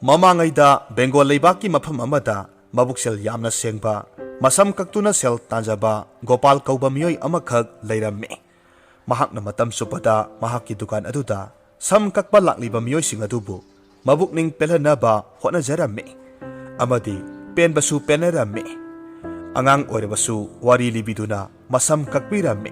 ꯃꯃꯥꯡꯉꯩꯗ ꯕꯦꯡꯒꯣꯜ ꯂꯩꯕꯥꯛꯀꯤ ꯃꯐꯝ ꯑꯃꯗ ꯃꯕꯨꯛꯆꯦꯜ ꯌꯥꯝꯅ ꯁꯦꯡꯕ, ꯃꯁꯝ ꯀꯛꯇꯨꯅ ꯁꯦꯜ ꯇꯥꯟꯖꯕ ꯒꯣꯄꯥꯜ ꯀꯧꯕ ꯃꯤꯑꯣꯏ ꯑꯃꯈꯛ ꯂꯩꯔꯝꯃꯤ꯫ ꯃꯍꯥꯛꯅ ꯃꯇꯝ ꯆꯨꯞꯄꯗ ꯃꯍꯥꯛꯀꯤ ꯗꯨꯀꯥꯟ ꯑꯗꯨꯗ ꯁꯝ ꯀꯛꯄ ꯂꯥꯛꯂꯤꯕ ꯃꯤꯑꯣꯏꯁꯤꯡ ꯑꯗꯨꯕꯨ ꯃꯕꯨꯛꯅꯤꯡ ꯄꯦꯜꯍꯟꯅꯕ ꯍꯣꯠꯅꯖꯔꯝꯃꯤ ꯑꯃꯗꯤ ꯄꯦꯟꯕꯁꯨ ꯄꯦꯟꯅꯔꯝꯃꯤ꯫ ꯑꯉꯥꯡ ꯑꯣꯏꯔꯕꯁꯨ ꯋꯥꯔꯤ ꯂꯤꯕꯤꯗꯨꯅ ꯃꯁꯝ ꯀꯛꯄꯤꯔꯝꯃꯤ꯫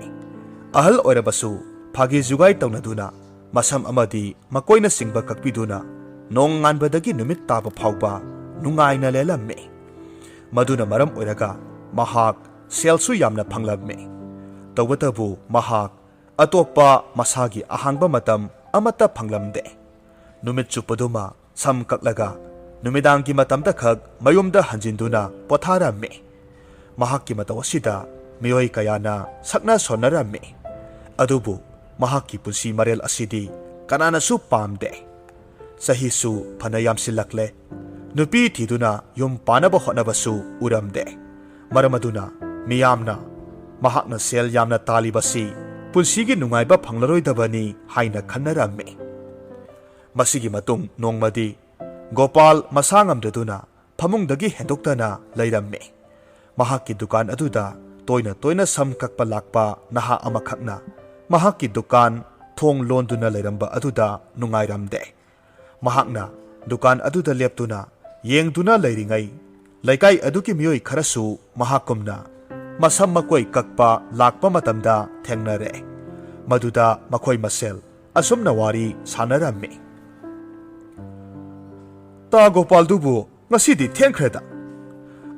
ꯑꯍꯜ ꯑꯣꯏꯔꯕꯁꯨ ꯐꯥꯒꯤ ꯖꯨꯒꯥꯏ ꯇꯧꯅꯗꯨꯅ ꯃꯁꯝ ꯑꯃꯗꯤ ꯃꯀꯣꯏꯅꯆꯤꯡꯕ ꯀꯛꯄꯤꯗꯨꯅ ꯅꯣꯡꯉꯥꯟꯕꯗꯒꯤ ꯅꯨꯃꯤꯠ ꯇꯥꯕ ꯐꯥꯎꯕ ꯅꯨꯡꯉꯥꯏꯅ ꯂꯦꯜꯂꯝꯃꯤ꯫ ꯃꯗꯨꯅ ꯃꯔꯝ ꯑꯣꯏꯔꯒ ꯃꯍꯥꯛ ꯁꯦꯜꯁꯨ ꯌꯥꯝꯅ ꯐꯪꯂꯝꯃꯤ꯫ ꯇꯧꯕꯇꯕꯨ ꯃꯍꯥꯛ ꯑꯇꯣꯞꯄ ꯃꯁꯥꯒꯤ ꯑꯍꯥꯡꯕ ꯃꯇꯝ ꯑꯃꯠꯇ ꯐꯪꯂꯝꯗꯦ꯫ ꯅꯨꯃꯤꯠ ꯆꯨꯞꯄꯗꯨꯃ ꯁꯝ ꯀꯛꯂꯒ ꯅꯨꯃꯤꯗꯥꯡꯒꯤ ꯃꯇꯝꯗ ꯈꯛ ꯃꯌꯨꯝꯗ ꯍꯟꯖꯤꯟꯗꯨꯅ ꯄꯣꯊꯥꯔꯝꯃꯤ꯫ ꯃꯍꯥꯛꯀꯤ ꯃꯇꯧ ꯑꯁꯤꯗ ꯃꯤꯑꯣꯏ ꯀꯌꯥꯅ ꯁꯛꯅ ꯁꯣꯟꯅꯔꯝꯃꯤ꯫ ꯑꯗꯨꯕꯨ ꯃꯍꯥꯛꯀꯤ ꯄꯨꯟꯁꯤ ꯃꯔꯦꯜ ꯑꯁꯤꯗꯤ ꯀꯅꯥꯅꯁꯨ ꯄꯥꯝꯗꯦ꯫ ꯆꯍꯤꯁꯨ ꯐꯅ ꯌꯥꯝꯁꯤꯜꯂꯛꯂꯦ꯫ ꯅꯨꯄꯤ ꯊꯤꯗꯨꯅ ꯌꯨꯝ ꯄꯥꯅꯕ ꯍꯣꯠꯅꯕꯁꯨ ꯎꯔꯝꯗꯦ꯫ ꯃꯔꯝ ꯑꯗꯨꯅ ꯃꯤꯌꯥꯝꯅ ꯃꯍꯥꯛꯅ ꯁꯦꯜ ꯌꯥꯝꯅ ꯇꯥꯜꯂꯤꯕꯁꯤ ꯄꯨꯟꯁꯤꯒꯤ ꯅꯨꯡꯉꯥꯏꯕ ꯐꯪꯂꯔꯣꯏꯗꯕꯅꯤ ꯍꯥꯏꯅ ꯈꯟꯅꯔꯝꯃꯤ꯫ ꯃꯁꯤꯒꯤ ꯃꯇꯨꯡ ꯅꯣꯡꯃꯗꯤ ꯒꯣꯄꯥꯜ ꯃꯁꯥ ꯉꯝꯗꯗꯨꯅ ꯐꯃꯨꯡꯗꯒꯤ ꯍꯦꯟꯗꯣꯛꯇꯅ ꯂꯩꯔꯝꯃꯤ꯫ ꯃꯍꯥꯛꯀꯤ ꯗꯨꯀꯥꯟ ꯑꯗꯨꯗ ꯇꯣꯏꯅ ꯇꯣꯏꯅ ꯁꯝ ꯀꯛꯄ ꯂꯥꯛꯄ ꯅꯍꯥ ꯑꯃꯈꯛꯅ ꯃꯍꯥꯛꯀꯤ ꯗꯨꯀꯥꯟ ꯊꯣꯡ ꯂꯣꯟꯗꯨꯅ ꯂꯩꯔꯝꯕ ꯑꯗꯨꯗ ꯅꯨꯡꯉꯥꯏꯔꯝꯗꯦ꯫ ꯃꯍꯥꯛꯅ ꯗꯨꯀꯥꯟ ꯑꯗꯨꯗ ꯂꯦꯞꯇꯨꯅ ꯌꯦꯡꯗꯨꯅ ꯂꯩꯔꯤꯉꯩ, ꯂꯩꯀꯥꯏ ꯑꯗꯨꯒꯤ ꯃꯤꯑꯣꯏ ꯈꯔꯁꯨ ꯃꯍꯥꯛꯀꯨꯝꯅ ꯃꯁꯝ ꯃꯀꯣꯏ ꯀꯛꯄ ꯂꯥꯛꯄ ꯃꯇꯝꯗ ꯊꯦꯡꯅꯔꯦ꯫ ꯃꯗꯨꯗ ꯃꯈꯣꯏ ꯃꯁꯦꯜ ꯑꯁꯨꯝꯅ ꯋꯥꯔꯤ ꯁꯥꯟꯅꯔꯝꯃꯤ꯫ "ꯇꯥ ꯒꯣꯄꯥꯜꯗꯨꯕꯨ ꯉꯁꯤꯗꯤ ꯊꯦꯡꯈ꯭ꯔꯦꯗ?"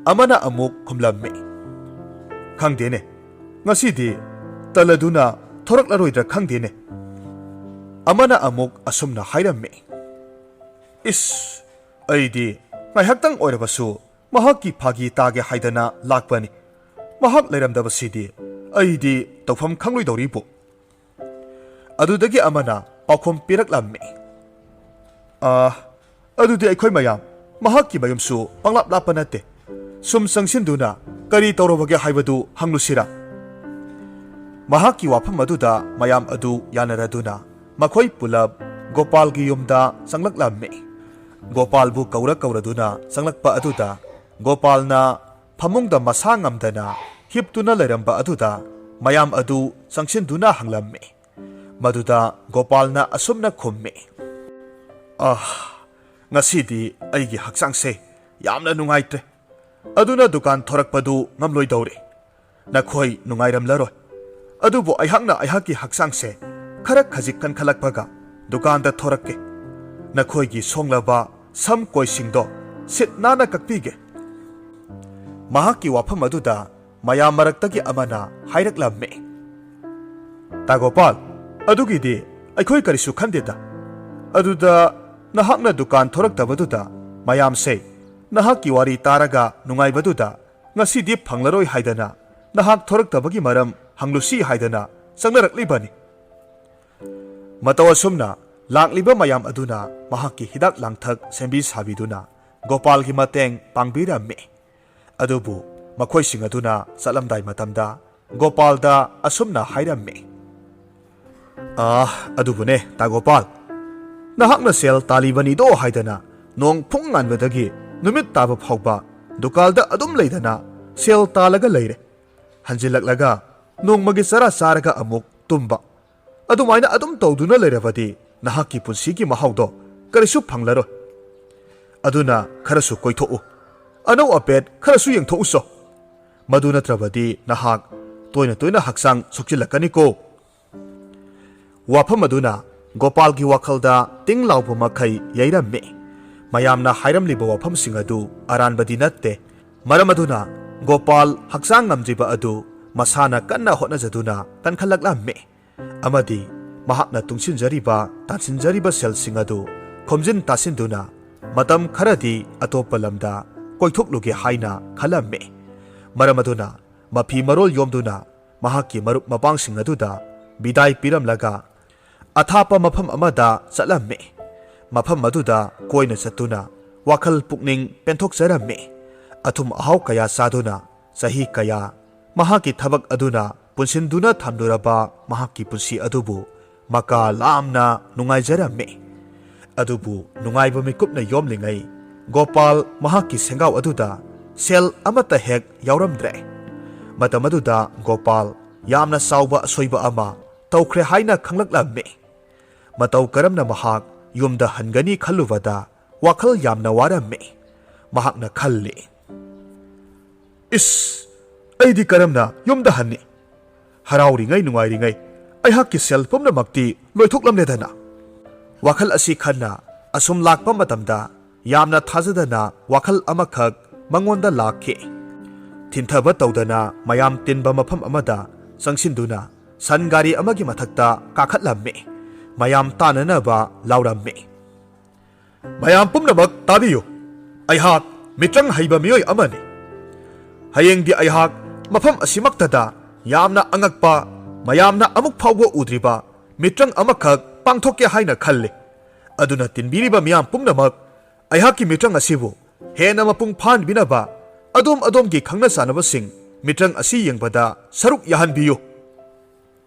ꯑꯃꯅ ꯑꯃꯨꯛ ꯈꯨꯝꯂꯝꯃꯤ꯫ "ꯈꯪꯗꯦꯅꯦ, ꯉꯁꯤꯗꯤ ꯇꯜꯂꯗꯨꯅ ꯊꯣꯔꯛꯂꯔꯣꯏꯗ꯭ꯔꯥ ꯈꯪꯗꯦꯅꯦ?" ꯑꯃꯅ ꯑꯃꯨꯛ ꯑꯁꯨꯝꯅ ꯍꯥꯏꯔꯝꯃꯤ꯫ "ꯏꯁ, ꯑꯩꯗꯤ ꯉꯥꯏꯍꯥꯛꯇꯪ ꯑꯣꯏꯔꯕꯁꯨ ꯃꯍꯥꯛꯀꯤ ꯐꯥꯒꯤ ꯇꯥꯒꯦ ꯍꯥꯏꯗꯅ ꯂꯥꯛꯄꯅꯤ꯫ ꯃꯍꯥꯛ ꯂꯩꯔꯝꯗꯕꯁꯤꯗꯤ ꯑꯩꯗꯤ ꯇꯧꯐꯝ ꯈꯪꯂꯣꯏꯗꯧꯔꯤꯕꯨ?" ꯑꯗꯨꯗꯒꯤ ꯑꯃꯅ ꯄꯥꯎꯈꯨꯝ ꯄꯤꯔꯛꯂꯝꯃꯤ꯫ "ꯑꯥ, ꯑꯗꯨꯗꯤ ꯑꯩꯈꯣꯏ ꯃꯌꯥꯝ, ꯃꯍꯥꯛꯀꯤ ꯃꯌꯨꯝꯁꯨ ꯄꯪꯂꯥꯞ ꯂꯥꯞꯄ ꯅꯠꯇꯦ꯫ ꯁꯨꯝ ꯆꯪꯁꯤꯟꯗꯨꯅ ꯀꯔꯤ ꯇꯧꯔꯕꯒꯦ ꯍꯥꯏꯕꯗꯨ ꯍꯪꯂꯨꯁꯤꯔꯥ? ꯃꯍꯥꯛꯀꯤ ꯋꯥꯐꯝ ꯑꯗꯨꯗ ꯃꯌꯥꯝ ꯑꯗꯨ ꯌꯥꯅꯔꯗꯨꯅ ꯃꯈꯣꯏ ꯄꯨꯂꯞ ꯒꯣꯄꯥꯜꯒꯤ ꯌꯨꯝꯗ ꯆꯪꯂꯛꯂꯝꯃꯤ꯫ ꯒꯣꯄꯥꯜꯕꯨ ꯀꯧꯔ ꯀꯧꯔꯗꯨꯅ ꯆꯪꯂꯛꯄ ꯑꯗꯨꯗ ꯒꯣꯄꯥꯜꯅ ꯐꯃꯨꯡꯗ ꯃꯁꯥ ꯉꯝꯗꯅ ꯍꯤꯞꯇꯨꯅ ꯂꯩꯔꯝꯕ ꯑꯗꯨꯗ ꯃꯌꯥꯝ ꯑꯗꯨ ꯆꯪꯁꯤꯟꯗꯨꯅ ꯍꯪꯂꯝꯃꯤ꯫ ꯃꯗꯨꯗ ꯒꯣꯄꯥꯜꯅ ꯑꯁꯨꯝꯅ ꯈꯨꯝꯃꯤ, "ꯑꯥ, ꯉꯁꯤꯗꯤ ꯑꯩꯒꯤ ꯍꯛꯆꯥꯡꯁꯦ ꯌꯥꯝꯅ ꯅꯨꯡꯉꯥꯏꯇ꯭ꯔꯦ꯫ ꯑꯗꯨꯅ ꯗꯨꯀꯥꯟ ꯊꯣꯔꯛꯄꯗꯨ ꯉꯝꯂꯣꯏꯗꯧꯔꯦ꯫ ꯅꯈꯣꯏ ꯅꯨꯡꯉꯥꯏꯔꯝꯂꯔꯣꯏ꯫ ꯑꯗꯨꯕꯨ ꯑꯩꯍꯥꯛꯅ ꯑꯩꯍꯥꯛꯀꯤ ꯍꯛꯆꯥꯡꯁꯦ ꯈꯔ ꯈꯖꯤꯛ ꯀꯟꯈꯠꯂꯛꯄꯒ ꯗꯨꯀꯥꯟꯗ ꯊꯣꯔꯛꯀꯦ꯫ ꯅꯈꯣꯏꯒꯤ ꯁꯣꯡꯂꯕ ꯁꯝ ꯀꯣꯏꯁꯤꯡꯗꯣ ꯁꯤꯠ ꯅꯥꯟꯅ ꯀꯛꯄꯤꯒꯦ"꯫ ꯃꯍꯥꯛꯀꯤ ꯋꯥꯐꯝ ꯑꯗꯨꯗ ꯃꯌꯥꯝ ꯃꯔꯛꯇꯒꯤ ꯑꯃꯅ ꯍꯥꯏꯔꯛꯂꯝꯃꯤ, "ꯇꯥ ꯒꯣꯄꯥꯜ, ꯑꯗꯨꯒꯤꯗꯤ ꯑꯩꯈꯣꯏ ꯀꯔꯤꯁꯨ ꯈꯟꯗꯦꯗ꯫ ꯑꯗꯨꯗ ꯅꯍꯥꯛꯅ ꯗꯨꯀꯥꯟ ꯊꯣꯔꯛꯇꯕꯗꯨꯗ ꯃꯌꯥꯝꯁꯦ ꯅꯍꯥꯛꯀꯤ ꯋꯥꯔꯤ ꯇꯥꯔꯒ ꯅꯨꯡꯉꯥꯏꯕꯗꯨꯗ ꯉꯁꯤꯗꯤ ꯐꯪꯂꯔꯣꯏ ꯍꯥꯏꯗꯅ ꯅꯍꯥꯛ ꯊꯣꯔꯛꯇꯕꯒꯤ ꯃꯔꯝ ꯍꯪꯂꯨꯁꯤ ꯍꯥꯏꯗꯅ ꯆꯪꯅꯔꯛꯂꯤꯕꯅꯤ"꯫ ꯃꯇꯧ ꯑꯁꯨꯝꯅ ꯂꯥꯛꯂꯤꯕ ꯃꯌꯥꯝ ꯑꯗꯨꯅ ꯃꯍꯥꯛꯀꯤ ꯍꯤꯗꯥꯛ ꯂꯥꯡꯊꯛ ꯁꯦꯝꯕꯤ ꯁꯥꯕꯤꯗꯨꯅ ꯒꯣꯄꯥꯜꯒꯤ ꯃꯇꯦꯡ ꯄꯥꯡꯕꯤꯔꯝꯃꯤ꯫ ꯑꯗꯨꯕꯨ ꯃꯈꯣꯏꯁꯤꯡ ꯑꯗꯨꯅ ꯆꯠꯂꯝꯗꯥꯏ ꯃꯇꯝꯗ ꯒꯣꯄꯥꯜꯗ ꯑꯁꯨꯝꯅ ꯍꯥꯏꯔꯝꯃꯤ, "ꯑꯥ, ꯑꯗꯨꯕꯨꯅꯦ, ꯇꯥ ꯒꯣꯄꯥꯜ, ꯅꯍꯥꯛꯅ ꯁꯦꯜ ꯇꯥꯜꯂꯤꯕꯅꯤꯗꯣ ꯍꯥꯏꯗꯅ ꯅꯣꯡ ꯐꯨꯡ ꯉꯥꯟꯕꯗꯒꯤ ꯅꯨꯃꯤꯠ ꯇꯥꯕ ꯐꯥꯎꯕ ꯗꯨꯀꯥꯟꯗ ꯑꯗꯨꯝ ꯂꯩꯗꯅ ꯁꯦꯜ ꯇꯥꯜꯂꯒ ꯂꯩꯔꯦ꯫ ꯍꯟꯖꯤꯜꯂꯛꯂꯒ ꯅꯣꯡꯃꯒꯤ ꯆꯔꯥ ꯆꯥꯔꯒ ꯑꯃꯨꯛ ꯇꯨꯝꯕ꯫ ꯑꯗꯨꯃꯥꯏꯅ ꯑꯗꯨꯝ ꯇꯧꯗꯨꯅ ꯂꯩꯔꯕꯗꯤ ꯅꯍꯥꯛꯀꯤ ꯄꯨꯟꯁꯤꯒꯤ ꯃꯍꯥꯎꯗꯣ ꯀꯔꯤꯁꯨ ꯐꯪꯂꯔꯣꯏ꯫ ꯑꯗꯨꯅ ꯈꯔꯁꯨ ꯀꯣꯏꯊꯣꯛꯎ, ꯑꯅꯧ ꯑꯄꯦꯠ ꯈꯔꯁꯨ ꯌꯦꯡꯊꯣꯛꯎꯁꯣ꯫ ꯃꯗꯨ ꯅꯠꯇ꯭ꯔꯕꯗꯤ ꯅꯍꯥꯛ ꯇꯣꯏꯅ ꯇꯣꯏꯅ ꯍꯛꯆꯥꯡ ꯁꯣꯛꯆꯤꯜꯂꯛꯀꯅꯤꯀꯣ"꯫ ꯋꯥꯐꯝ ꯑꯗꯨꯅ ꯒꯣꯄꯥꯜꯒꯤ ꯋꯥꯈꯜꯗ ꯇꯤꯡ ꯂꯥꯎꯕ ꯃꯈꯩ ꯌꯩꯔꯝꯃꯤ꯫ ꯃꯌꯥꯝꯅ ꯍꯥꯏꯔꯝꯂꯤꯕ ꯋꯥꯐꯝꯁꯤꯡ ꯑꯗꯨ ꯑꯔꯥꯟꯕꯗꯤ ꯅꯠꯇꯦ꯫ ꯃꯔꯝ ꯑꯗꯨꯅ ꯒꯣꯄꯥꯜ ꯍꯛꯆꯥꯡ ꯉꯝꯗ꯭ꯔꯤꯕ ꯑꯗꯨ ꯃꯁꯥꯅ ꯀꯟꯅ ꯍꯣꯠꯅꯖꯗꯨꯅ ꯀꯟꯈꯠꯂꯛꯂꯝꯃꯤ꯫ ꯑꯃꯗꯤ ꯃꯍꯥꯛꯅ ꯇꯨꯡꯁꯤꯟꯖꯔꯤꯕ, ꯇꯥꯟꯁꯤꯟꯖꯔꯤꯕ ꯁꯦꯜꯁꯤꯡ ꯑꯗꯨ ꯈꯣꯝꯖꯤꯟ ꯇꯥꯁꯤꯟꯗꯨꯅ ꯃꯇꯝ ꯈꯔꯗꯤ ꯑꯇꯣꯞꯄ ꯂꯝꯗ ꯀꯣꯏꯊꯣꯛꯂꯨꯒꯦ ꯍꯥꯏꯅ ꯈꯜꯂꯝꯃꯤ꯫ ꯃꯔꯝ ꯑꯗꯨꯅ ꯃꯐꯤ ꯃꯔꯣꯜ ꯌꯣꯝꯗꯨꯅ ꯃꯍꯥꯛꯀꯤ ꯃꯔꯨꯞ ꯃꯄꯥꯡꯁꯤꯡ ꯑꯗꯨꯗ ꯕꯤꯗꯥꯏ ꯄꯤꯔꯝꯂꯒ ꯑꯊꯥꯞꯄ ꯃꯐꯝ ꯑꯃꯗ ꯆꯠꯂꯝꯃꯤ꯫ ꯃꯐꯝ ꯑꯗꯨꯗ ꯀꯣꯏꯅ ꯆꯠꯇꯨꯅ ꯋꯥꯈꯜ ꯄꯨꯛꯅꯤꯡ ꯄꯦꯟꯊꯣꯛꯆꯔꯝꯃꯤ꯫ ꯑꯊꯨꯝ ꯑꯍꯥꯎ ꯀꯌꯥ ꯆꯥꯗꯨꯅ ꯆꯍꯤ ꯀꯌꯥ ꯃꯍꯥꯛꯀꯤ ꯊꯕꯛ ꯑꯗꯨꯅ ꯄꯨꯟꯁꯤꯟꯗꯨꯅ ꯊꯝꯂꯨꯔꯕ ꯃꯍꯥꯛꯀꯤ ꯄꯨꯟꯁꯤ ꯑꯗꯨꯕꯨ ꯃꯀꯥ ꯂꯥꯝꯅ ꯅꯨꯡꯉꯥꯏꯖꯔꯝꯃꯤ꯫ ꯑꯗꯨꯕꯨ ꯅꯨꯡꯉꯥꯏꯕ ꯃꯤꯀꯨꯞꯅ ꯌꯣꯝꯂꯤꯉꯩ ꯒꯣꯄꯥꯜ ꯃꯍꯥꯛꯀꯤ ꯁꯦꯡꯒꯥꯎ ꯑꯗꯨꯗ ꯁꯦꯜ ꯑꯃꯠꯇ ꯍꯦꯛ ꯌꯥꯎꯔꯝꯗ꯭ꯔꯦ꯫ ꯃꯇꯝ ꯑꯗꯨꯗ ꯒꯣꯄꯥꯜ ꯌꯥꯝꯅ ꯆꯥꯎꯕ ꯑꯁꯣꯏꯕ ꯑꯃ ꯇꯧꯈ꯭ꯔꯦ ꯍꯥꯏꯅ ꯈꯪꯂꯛꯂꯝꯃꯤ꯫ ꯃꯇꯧ ꯀꯔꯝꯅ ꯃꯍꯥꯛ ꯌꯨꯝꯗ ꯍꯟꯒꯅꯤ ꯈꯜꯂꯨꯕꯗ ꯋꯥꯈꯜ ꯌꯥꯝꯅ ꯋꯥꯔꯝꯃꯤ꯫ ꯃꯍꯥꯛꯅ ꯈꯜꯂꯤ, "ꯏꯁ, ꯑꯩꯗꯤ ꯀꯔꯝꯅ ꯌꯨꯝꯗ ꯍꯟꯅꯤ? ꯍꯔꯥꯎꯔꯤꯉꯩ ꯅꯨꯡꯉꯥꯏꯔꯤꯉꯩ ꯑꯩꯍꯥꯛꯀꯤ ꯁꯦꯜ ꯄꯨꯝꯅꯃꯛꯇꯤ ꯂꯣꯏꯊꯣꯛꯂꯝꯂꯦꯗꯅ?" ꯋꯥꯈꯜ ꯑꯁꯤ ꯈꯟꯅ ꯑꯁꯨꯝ ꯂꯥꯛꯄ ꯃꯇꯝꯗ ꯌꯥꯝꯅ ꯊꯥꯖꯗꯅ ꯋꯥꯈꯜ ꯑꯃꯈꯛ ꯃꯉꯣꯟꯗ ꯂꯥꯛꯈꯤ꯫ ꯊꯤꯟꯊꯕ ꯇꯧꯗꯅ ꯃꯌꯥꯝ ꯇꯤꯟꯕ ꯃꯐꯝ ꯑꯃꯗ ꯆꯪꯁꯤꯟꯗꯨꯅ ꯁꯟ ꯒꯥꯔꯤ ꯑꯃꯒꯤ ꯃꯊꯛꯇ ꯀꯥꯈꯠꯂꯝꯃꯤ꯫ ꯃꯌꯥꯝ ꯇꯥꯅꯅꯕ ꯂꯥꯎꯔꯝꯃꯤ꯫ "ꯃꯌꯥꯝ ꯄꯨꯝꯅꯃꯛ ꯇꯥꯕꯤꯌꯨ꯫ ꯑꯩꯍꯥꯛ ꯃꯤꯇ꯭ꯔꯪ ꯍꯩꯕ ꯃꯤꯑꯣꯏ ꯑꯃꯅꯤ꯫ ꯍꯌꯦꯡꯗꯤ ꯑꯩꯍꯥꯛ ꯃꯐꯝ ꯑꯁꯤꯃꯛꯇꯗ ꯌꯥꯝꯅ ꯑꯉꯛꯄ, ꯃꯌꯥꯝꯅ ꯑꯃꯨꯛ ꯐꯥꯎꯕ ꯎꯗ꯭ꯔꯤꯕ ꯃꯤꯇ꯭ꯔꯪ ꯑꯃꯈꯛ ꯄꯥꯡꯊꯣꯛꯀꯦ ꯍꯥꯏꯅ ꯈꯜꯂꯤ꯫ ꯑꯗꯨꯅ ꯇꯤꯟꯕꯤꯔꯤꯕ ꯃꯤꯌꯥꯝ ꯄꯨꯝꯅꯃꯛ ꯑꯩꯍꯥꯛꯀꯤ ꯃꯤꯇ꯭ꯔꯪ ꯑꯁꯤꯕꯨ ꯍꯦꯟꯅ ꯃꯄꯨꯡ ꯐꯥꯍꯟꯕꯤꯅꯕ ꯑꯗꯣꯝ ꯑꯗꯣꯝꯒꯤ ꯈꯪꯅ ꯆꯥꯟꯅꯕꯁꯤꯡ ꯃꯤꯇ꯭ꯔꯪ ꯑꯁꯤ ꯌꯦꯡꯕꯗ ꯁꯔꯨꯛ ꯌꯥꯍꯟꯕꯤꯌꯨ꯫"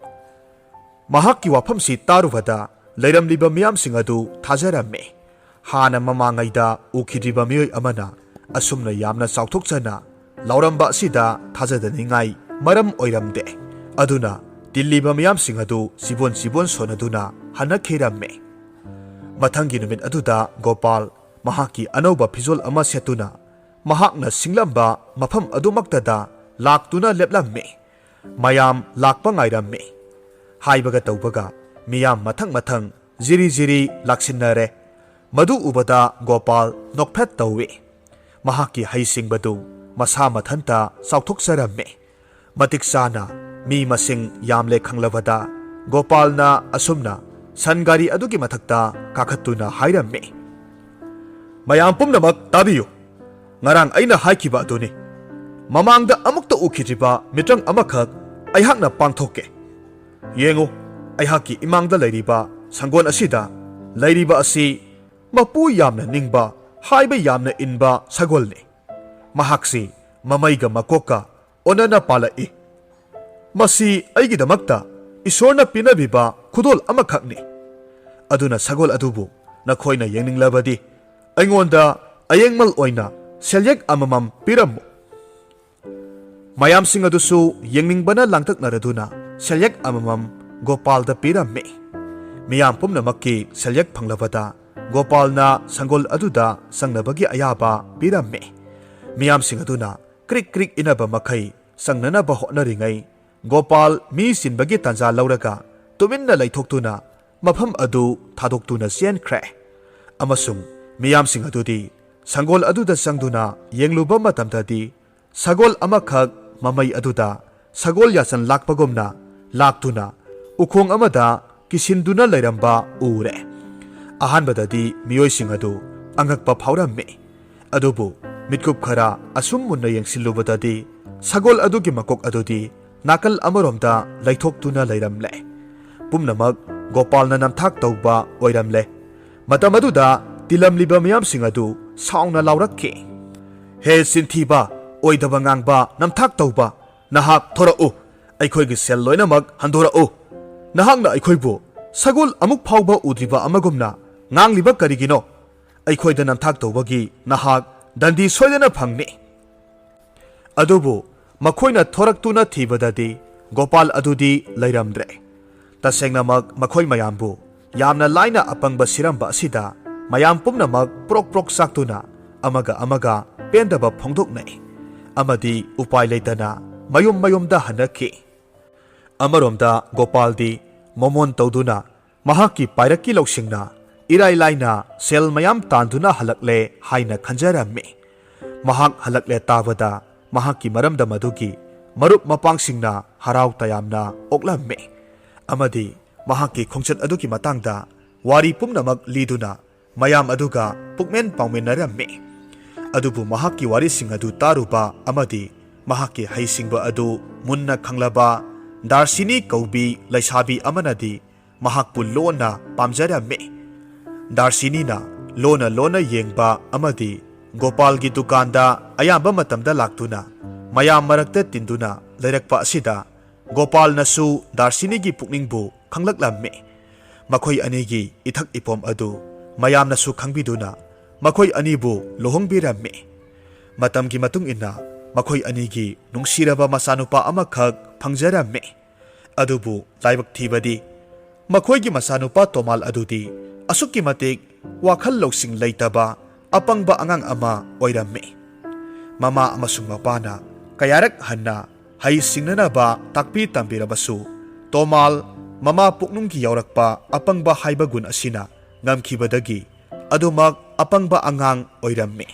ꯃꯍꯥꯛꯀꯤ ꯋꯥꯐꯝꯁꯤ ꯇꯥꯔꯨꯕꯗ ꯂꯩꯔꯝꯂꯤꯕ ꯃꯤꯌꯥꯝꯁꯤꯡ ꯑꯗꯨ ꯊꯥꯖꯔꯝꯃꯤ꯫ ꯍꯥꯟꯅ ꯃꯃꯥꯡꯉꯩꯗ ꯎꯈꯤꯗ꯭ꯔꯤꯕ ꯃꯤꯑꯣꯏ ꯑꯃꯅ ꯑꯁꯨꯝꯅ ꯌꯥꯝꯅ ꯆꯥꯎꯊꯣꯛꯆꯅ ꯂꯥꯎꯔꯝꯕ ꯑꯁꯤꯗ ꯊꯥꯖꯗꯅꯤꯡꯉꯥꯏ ꯃꯔꯝ ꯑꯣꯏꯔꯝꯗꯦ꯫ ꯑꯗꯨꯅ ꯇꯤꯜꯂꯤꯕ ꯃꯤꯌꯥꯝꯁꯤꯡ ꯑꯗꯨ ꯆꯤꯕꯣꯟ ꯆꯤꯕꯣꯟ ꯁꯣꯟꯅꯗꯨꯅ ꯍꯟꯅꯈꯤꯔꯝꯃꯤ꯫ ꯃꯊꯪꯒꯤ ꯅꯨꯃꯤꯠ ꯑꯗꯨꯗ ꯒꯣꯄꯥꯜ ꯃꯍꯥꯛꯀꯤ ꯑꯅꯧꯕ ꯐꯤꯖꯣꯜ ꯑꯃ ꯁꯦꯠꯇꯨꯅ ꯃꯍꯥꯛꯅ ꯁꯤꯡꯂꯝꯕ ꯃꯐꯝ ꯑꯗꯨꯃꯛꯇꯗ ꯂꯥꯛꯇꯨꯅ ꯂꯦꯞꯂꯝꯃꯤ꯫ ꯃꯌꯥꯝ ꯂꯥꯛꯄ ꯉꯥꯏꯔꯝꯃꯤ꯫ ꯍꯥꯏꯕꯒ ꯇꯧꯕꯒ ꯃꯤꯌꯥꯝ ꯃꯊꯪ ꯃꯊꯪ ꯖꯤꯔꯤ ꯖꯤꯔꯤ ꯂꯥꯛꯁꯤꯟꯅꯔꯦ꯫ ꯃꯗꯨ ꯎꯕꯗ ꯒꯣꯄꯥꯜ ꯅꯣꯛꯐꯦꯠ ꯇꯧꯏ꯫ ꯃꯍꯥꯛꯀꯤ ꯍꯩꯁꯤꯡꯕꯗꯨ ꯃꯁꯥ ꯃꯊꯟꯇ ꯆꯥꯎꯊꯣꯛꯆꯔꯝꯃꯤ꯫ ꯃꯇꯤꯛ ꯆꯥꯅ ꯃꯤ ꯃꯁꯤꯡ ꯌꯥꯝꯂꯦ ꯈꯪꯂꯕꯗ ꯒꯣꯄꯥꯜꯅ ꯑꯁꯨꯝꯅ ꯁꯟ ꯒꯥꯔꯤ ꯑꯗꯨꯒꯤ ꯃꯊꯛꯇ ꯀꯥꯈꯠꯇꯨꯅ ꯍꯥꯏꯔꯝꯃꯤ, "ꯃꯌꯥꯝ ꯄꯨꯝꯅꯃꯛ ꯇꯥꯕꯤꯌꯨ꯫ ꯉꯔꯥꯡ ꯑꯩꯅ ꯍꯥꯏꯈꯤꯕ ꯑꯗꯨꯅꯤ꯫ ꯃꯃꯥꯡꯗ ꯑꯃꯨꯛꯇ ꯎꯈꯤꯗ꯭ꯔꯤꯕ ꯃꯤꯇ꯭ꯔꯪ ꯑꯃꯈꯛ ꯑꯩꯍꯥꯛꯅ ꯄꯥꯡꯊꯣꯛꯀꯦ꯫ ꯌꯦꯡꯉꯨ, ꯑꯩꯍꯥꯛꯀꯤ ꯏꯃꯥꯡꯗ ꯂꯩꯔꯤꯕ ꯁꯪꯒꯣꯟ ꯑꯁꯤꯗ ꯂꯩꯔꯤꯕ ꯑꯁꯤ ꯃꯄꯨ ꯌꯥꯝꯅ ꯅꯤꯡꯕ, ꯍꯥꯏꯕ ꯌꯥꯝꯅ ꯏꯟꯕ ꯁꯒꯣꯜꯅꯤ꯫ ꯃꯍꯥꯛꯁꯤ ꯃꯃꯩꯒ ꯃꯀꯣꯛꯀ ꯑꯣꯟꯅꯅ ꯄꯥꯜꯂꯛꯏ꯫ ꯃꯁꯤ ꯑꯩꯒꯤꯗꯃꯛꯇ ꯏꯁꯣꯔꯅ ꯄꯤꯅꯕꯤꯕ ꯈꯨꯗꯣꯜ ꯑꯃꯈꯛꯅꯤ꯫ ꯑꯗꯨꯅ ꯁꯒꯣꯜ ꯑꯗꯨꯕꯨ ꯅꯈꯣꯏꯅ ꯌꯦꯡꯅꯤꯡꯂꯕꯗꯤ ꯑꯩꯉꯣꯟꯗ ꯑꯌꯦꯡꯃꯜ ꯑꯣꯏꯅ ꯁꯦꯜꯌꯦꯛ ꯑꯃꯃꯝ ꯄꯤꯔꯝꯃꯨ꯫ ꯃꯌꯥꯝꯁꯤꯡ ꯑꯗꯨꯁꯨ ꯌꯦꯡꯅꯤꯡꯕꯅ ꯂꯥꯡꯇꯛꯅꯔꯗꯨꯅ ꯁꯦꯜꯌꯦꯛ ꯑꯃꯃꯝ ꯒꯣꯄꯥꯜꯗ ꯄꯤꯔꯝꯃꯤ꯫ ꯃꯤꯌꯥꯝ ꯄꯨꯝꯅꯃꯛꯀꯤ ꯁꯦꯜꯌꯦꯛ ꯐꯪꯂꯕꯗ ꯒꯣꯄꯥꯜꯅ ꯁꯪꯒꯣꯜ ꯑꯗꯨꯗ ꯆꯪꯅꯕꯒꯤ ꯑꯌꯥꯕ ꯄꯤꯔꯝꯃꯤ꯫ ꯃꯤꯌꯥꯝꯁꯤꯡ ꯑꯗꯨꯅ ꯀ꯭ꯔꯤꯛ ꯀ꯭ꯔꯤꯛ ꯏꯅꯕ ꯃꯈꯩ ꯆꯪꯅꯅꯕ ꯍꯣꯠꯅꯔꯤꯉꯩ, ꯒꯣꯄꯥꯜ ꯃꯤ ꯆꯤꯟꯕꯒꯤ ꯇꯥꯟꯖꯥ ꯂꯧꯔꯒ ꯇꯨꯃꯤꯟꯅ ꯂꯩꯊꯣꯛꯇꯨꯅ ꯃꯐꯝ ꯑꯗꯨ ꯊꯥꯗꯣꯛꯇꯨꯅ ꯆꯦꯟꯈ꯭ꯔꯦ꯫ ꯑꯃꯁꯨꯡ ꯃꯤꯌꯥꯝꯁꯤꯡ ꯑꯗꯨꯗꯤ ꯁꯪꯒꯣꯜ ꯑꯗꯨꯗ ꯆꯪꯗꯨꯅ ꯌꯦꯡꯂꯨꯕ ꯃꯇꯝꯗꯗꯤ ꯁꯒꯣꯜ ꯑꯃꯈꯛ ꯃꯃꯩ ꯑꯗꯨꯗ ꯁꯒꯣꯜ ꯌꯥꯁꯟ ꯂꯥꯛꯄꯒꯨꯝꯅ ꯂꯥꯛꯇꯨꯅ ꯎꯈꯣꯡ ꯑꯃꯗ ꯀꯤꯁꯤꯟꯗꯨꯅ ꯂꯩꯔꯝꯕ ꯎꯔꯦ꯫ ꯑꯍꯥꯟꯕꯗꯗꯤ ꯃꯤꯑꯣꯏꯁꯤꯡ ꯑꯗꯨ ꯑꯉꯛꯄ ꯐꯥꯎꯔꯝꯃꯤ꯫ ꯑꯗꯨꯕꯨ ꯃꯤꯠꯀꯨꯞ ꯈꯔ ꯑꯁꯨꯝ ꯃꯨꯟꯅ ꯌꯦꯡꯁꯤꯜꯂꯨꯕꯗꯗꯤ ꯁꯒꯣꯜ ꯑꯗꯨꯒꯤ ꯃꯀꯣꯛ ꯑꯗꯨꯗꯤ ꯅꯥꯀꯜ ꯑꯃꯔꯣꯝꯗ ꯂꯩꯊꯣꯛꯇꯨꯅ ꯂꯩꯔꯝꯂꯦ꯫ ꯄꯨꯝꯅꯃꯛ ꯒꯣꯄꯥꯜꯅ ꯅꯝꯊꯥꯛ ꯇꯧꯕ ꯑꯣꯏꯔꯝꯂꯦ꯫ ꯃꯇꯝ ꯑꯗꯨꯗ ꯇꯤꯜꯂꯝꯂꯤꯕ ꯃꯤꯌꯥꯝꯁꯤꯡ ꯑꯗꯨ ꯁꯥꯎꯅ ꯂꯥꯎꯔꯛꯈꯤ, "ꯍꯦ ꯆꯤꯟꯊꯤꯕ, ꯑꯣꯏꯗꯕ ꯉꯥꯡꯕ, ꯅꯝꯊꯥꯛ ꯇꯧꯕ, ꯅꯍꯥꯛ ꯊꯣꯔꯛꯎ, ꯑꯩꯈꯣꯏꯒꯤ ꯁꯦꯜ ꯂꯣꯏꯅꯃꯛ ꯍꯟꯗꯣꯔꯛꯎ꯫ ꯅꯍꯥꯛꯅ ꯑꯩꯈꯣꯏꯕꯨ ꯁꯒꯣꯜ ꯑꯃꯨꯛ ꯐꯥꯎꯕ ꯎꯗ꯭ꯔꯤꯕ ꯑꯃꯒꯨꯝꯅ ꯉꯥꯡꯂꯤꯕ ꯀꯔꯤꯒꯤꯅꯣ? ꯑꯩꯈꯣꯏꯗ ꯅꯝꯊꯥꯛ ꯇꯧꯕꯒꯤ ꯅꯍꯥꯛ ꯗꯟꯗꯤ ꯁꯣꯏꯗꯅ ꯐꯪꯅꯤ꯫" ꯑꯗꯨꯕꯨ ꯃꯈꯣꯏꯅ ꯊꯣꯔꯛꯇꯨꯅ ꯊꯤꯕꯗꯗꯤ ꯒꯣꯄꯥꯜ ꯑꯗꯨꯗꯤ ꯂꯩꯔꯝꯗ꯭ꯔꯦ꯫ ꯇꯁꯦꯡꯅꯃꯛ ꯃꯈꯣꯏ ꯃꯌꯥꯝꯕꯨ ꯌꯥꯝꯅ ꯂꯥꯏꯅ ꯑꯄꯪꯕ ꯁꯤꯔꯝꯕ ꯑꯁꯤꯗ ꯃꯌꯥꯝ ꯄꯨꯝꯅꯃꯛ ꯄ꯭ꯔꯣꯛ ꯄ꯭ꯔꯣꯛ ꯆꯥꯛꯇꯨꯅ ꯑꯃꯒ ꯑꯃꯒ ꯄꯦꯟꯗꯕ ꯐꯣꯡꯗꯣꯛꯅꯩ ꯑꯃꯗꯤ ꯎꯄꯥꯏ ꯂꯩꯇꯅ ꯃꯌꯨꯝ ꯃꯌꯨꯝꯗ ꯍꯟꯅꯈꯤ꯫ ꯑꯃꯔꯣꯝꯗ ꯒꯣꯄꯥꯜꯗꯤ ꯃꯣꯃꯣꯟ ꯇꯧꯗꯨꯅ ꯃꯍꯥꯛꯀꯤ ꯄꯥꯏꯔꯛꯀꯤ ꯂꯧꯁꯤꯡꯅ ꯏꯔꯥꯏ ꯂꯥꯏꯅ ꯁꯦꯜ ꯃꯌꯥꯝ ꯇꯥꯟꯗꯨꯅ ꯍꯜꯂꯛꯂꯦ ꯍꯥꯏꯅ ꯈꯟꯖꯔꯝꯃꯤ꯫ ꯃꯍꯥꯛ ꯍꯜꯂꯛꯂꯦ ꯇꯥꯕꯗ ꯃꯍꯥꯛꯀꯤ ꯃꯔꯝꯗꯝ ꯑꯗꯨꯒꯤ ꯃꯔꯨꯞ ꯃꯄꯥꯡꯁꯤꯡꯅ ꯍꯔꯥꯎ ꯇꯌꯥꯝꯅ ꯑꯣꯛꯂꯝꯃꯤ ꯑꯃꯗꯤ ꯃꯍꯥꯛꯀꯤ ꯈꯣꯡꯆꯠ ꯑꯗꯨꯒꯤ ꯃꯇꯥꯡꯗ ꯋꯥꯔꯤ ꯄꯨꯝꯅꯃꯛ ꯂꯤꯗꯨꯅ ꯃꯌꯥꯝ ꯑꯗꯨꯒ ꯄꯨꯛꯃꯦꯟ ꯄꯥꯎꯃꯤꯟꯅꯔꯝꯃꯤ꯫ ꯑꯗꯨꯕꯨ ꯃꯍꯥꯛꯀꯤ ꯋꯥꯔꯤꯁꯤꯡ ꯑꯗꯨ ꯇꯥꯔꯨꯕ ꯑꯃꯗꯤ ꯃꯍꯥꯛꯀꯤ ꯍꯩꯁꯤꯡꯕ ꯑꯗꯨ ꯃꯨꯟꯅ ꯈꯪꯂꯕ ꯗꯥꯔꯁꯤꯅꯤ ꯀꯧꯕꯤ ꯂꯩꯁꯥꯕꯤ ꯑꯃꯅꯗꯤ ꯃꯍꯥꯛꯄꯨ ꯂꯣꯟꯅ ꯄꯥꯝꯖꯔꯝꯃꯤ꯫ ꯗꯥꯔꯁꯤꯅꯤꯅ ꯂꯣꯟꯅ ꯂꯣꯟꯅ ꯌꯦꯡꯕ ꯑꯃꯗꯤ ꯒꯣꯄꯥꯜꯒꯤ ꯗꯨꯀꯥꯟꯗ ꯑꯌꯥꯝꯕ ꯃꯇꯝꯗ ꯂꯥꯛꯇꯨꯅ ꯃꯌꯥꯝ ꯃꯔꯛꯇ ꯇꯤꯟꯗꯨꯅ ꯂꯩꯔꯛꯄ ꯑꯁꯤꯗ ꯒꯣꯄꯥꯜꯅꯁꯨ ꯗꯥꯔꯁꯤꯅꯤꯒꯤ ꯄꯨꯛꯅꯤꯡꯕꯨ ꯈꯪꯂꯛꯂꯝꯃꯤ꯫ ꯃꯈꯣꯏ ꯑꯅꯤꯒꯤ ꯏꯊꯛ ꯏꯄꯣꯝ ꯑꯗꯨ ꯃꯌꯥꯝꯅꯁꯨ ꯈꯪꯕꯤꯗꯨꯅ ꯃꯈꯣꯏ ꯑꯅꯤꯕꯨ ꯂꯨꯍꯣꯡꯕꯤꯔꯝꯃꯤ꯫ ꯃꯇꯝꯒꯤ ꯃꯇꯨꯡ ꯏꯟꯅ ꯃꯈꯣꯏ ꯑꯅꯤꯒꯤ ꯅꯨꯡꯁꯤꯔꯕ ꯃꯆꯥꯅꯨꯄꯥ ꯑꯃꯈꯛ ꯐꯪꯖꯔꯝꯃꯤ꯫ ꯑꯗꯨꯕꯨ ꯂꯥꯏꯕꯛ ꯊꯤꯕꯗꯤ ꯃꯈꯣꯏꯒꯤ ꯃꯆꯥꯅꯨꯄꯥ ꯇꯣꯃꯥꯜ ꯑꯗꯨꯗꯤ ꯑꯁꯨꯛꯀꯤ ꯃꯇꯤꯛ ꯋꯥꯈꯜ ꯂꯧꯁꯤꯡ ꯂꯩꯇꯕ ꯑꯄꯪꯕ ꯑꯉꯥꯡ ꯑꯃ ꯑꯣꯏꯔꯝꯃꯤ꯫ ꯃꯃꯥ ꯑꯃꯁꯨꯡ ꯃꯄꯥꯅ ꯀꯌꯥꯔꯛ ꯍꯟꯅ ꯍꯩ ꯁꯤꯡꯅꯅꯕ ꯇꯥꯛꯄꯤ ꯇꯝꯕꯤꯔꯕꯁꯨ ꯇꯣꯃꯥꯜ ꯃꯃꯥ ꯄꯨꯛꯅꯨꯡꯒꯤ ꯌꯥꯎꯔꯛꯄ ꯑꯄꯪꯕ ꯍꯥꯏꯕ ꯒꯨꯟ ꯑꯁꯤꯅ ꯉꯝꯈꯤꯕꯗꯒꯤ ꯑꯗꯨꯃꯛ ꯑꯄꯪꯕ ꯑꯉꯥꯡ ꯑꯣꯏꯔꯝꯃꯤ꯫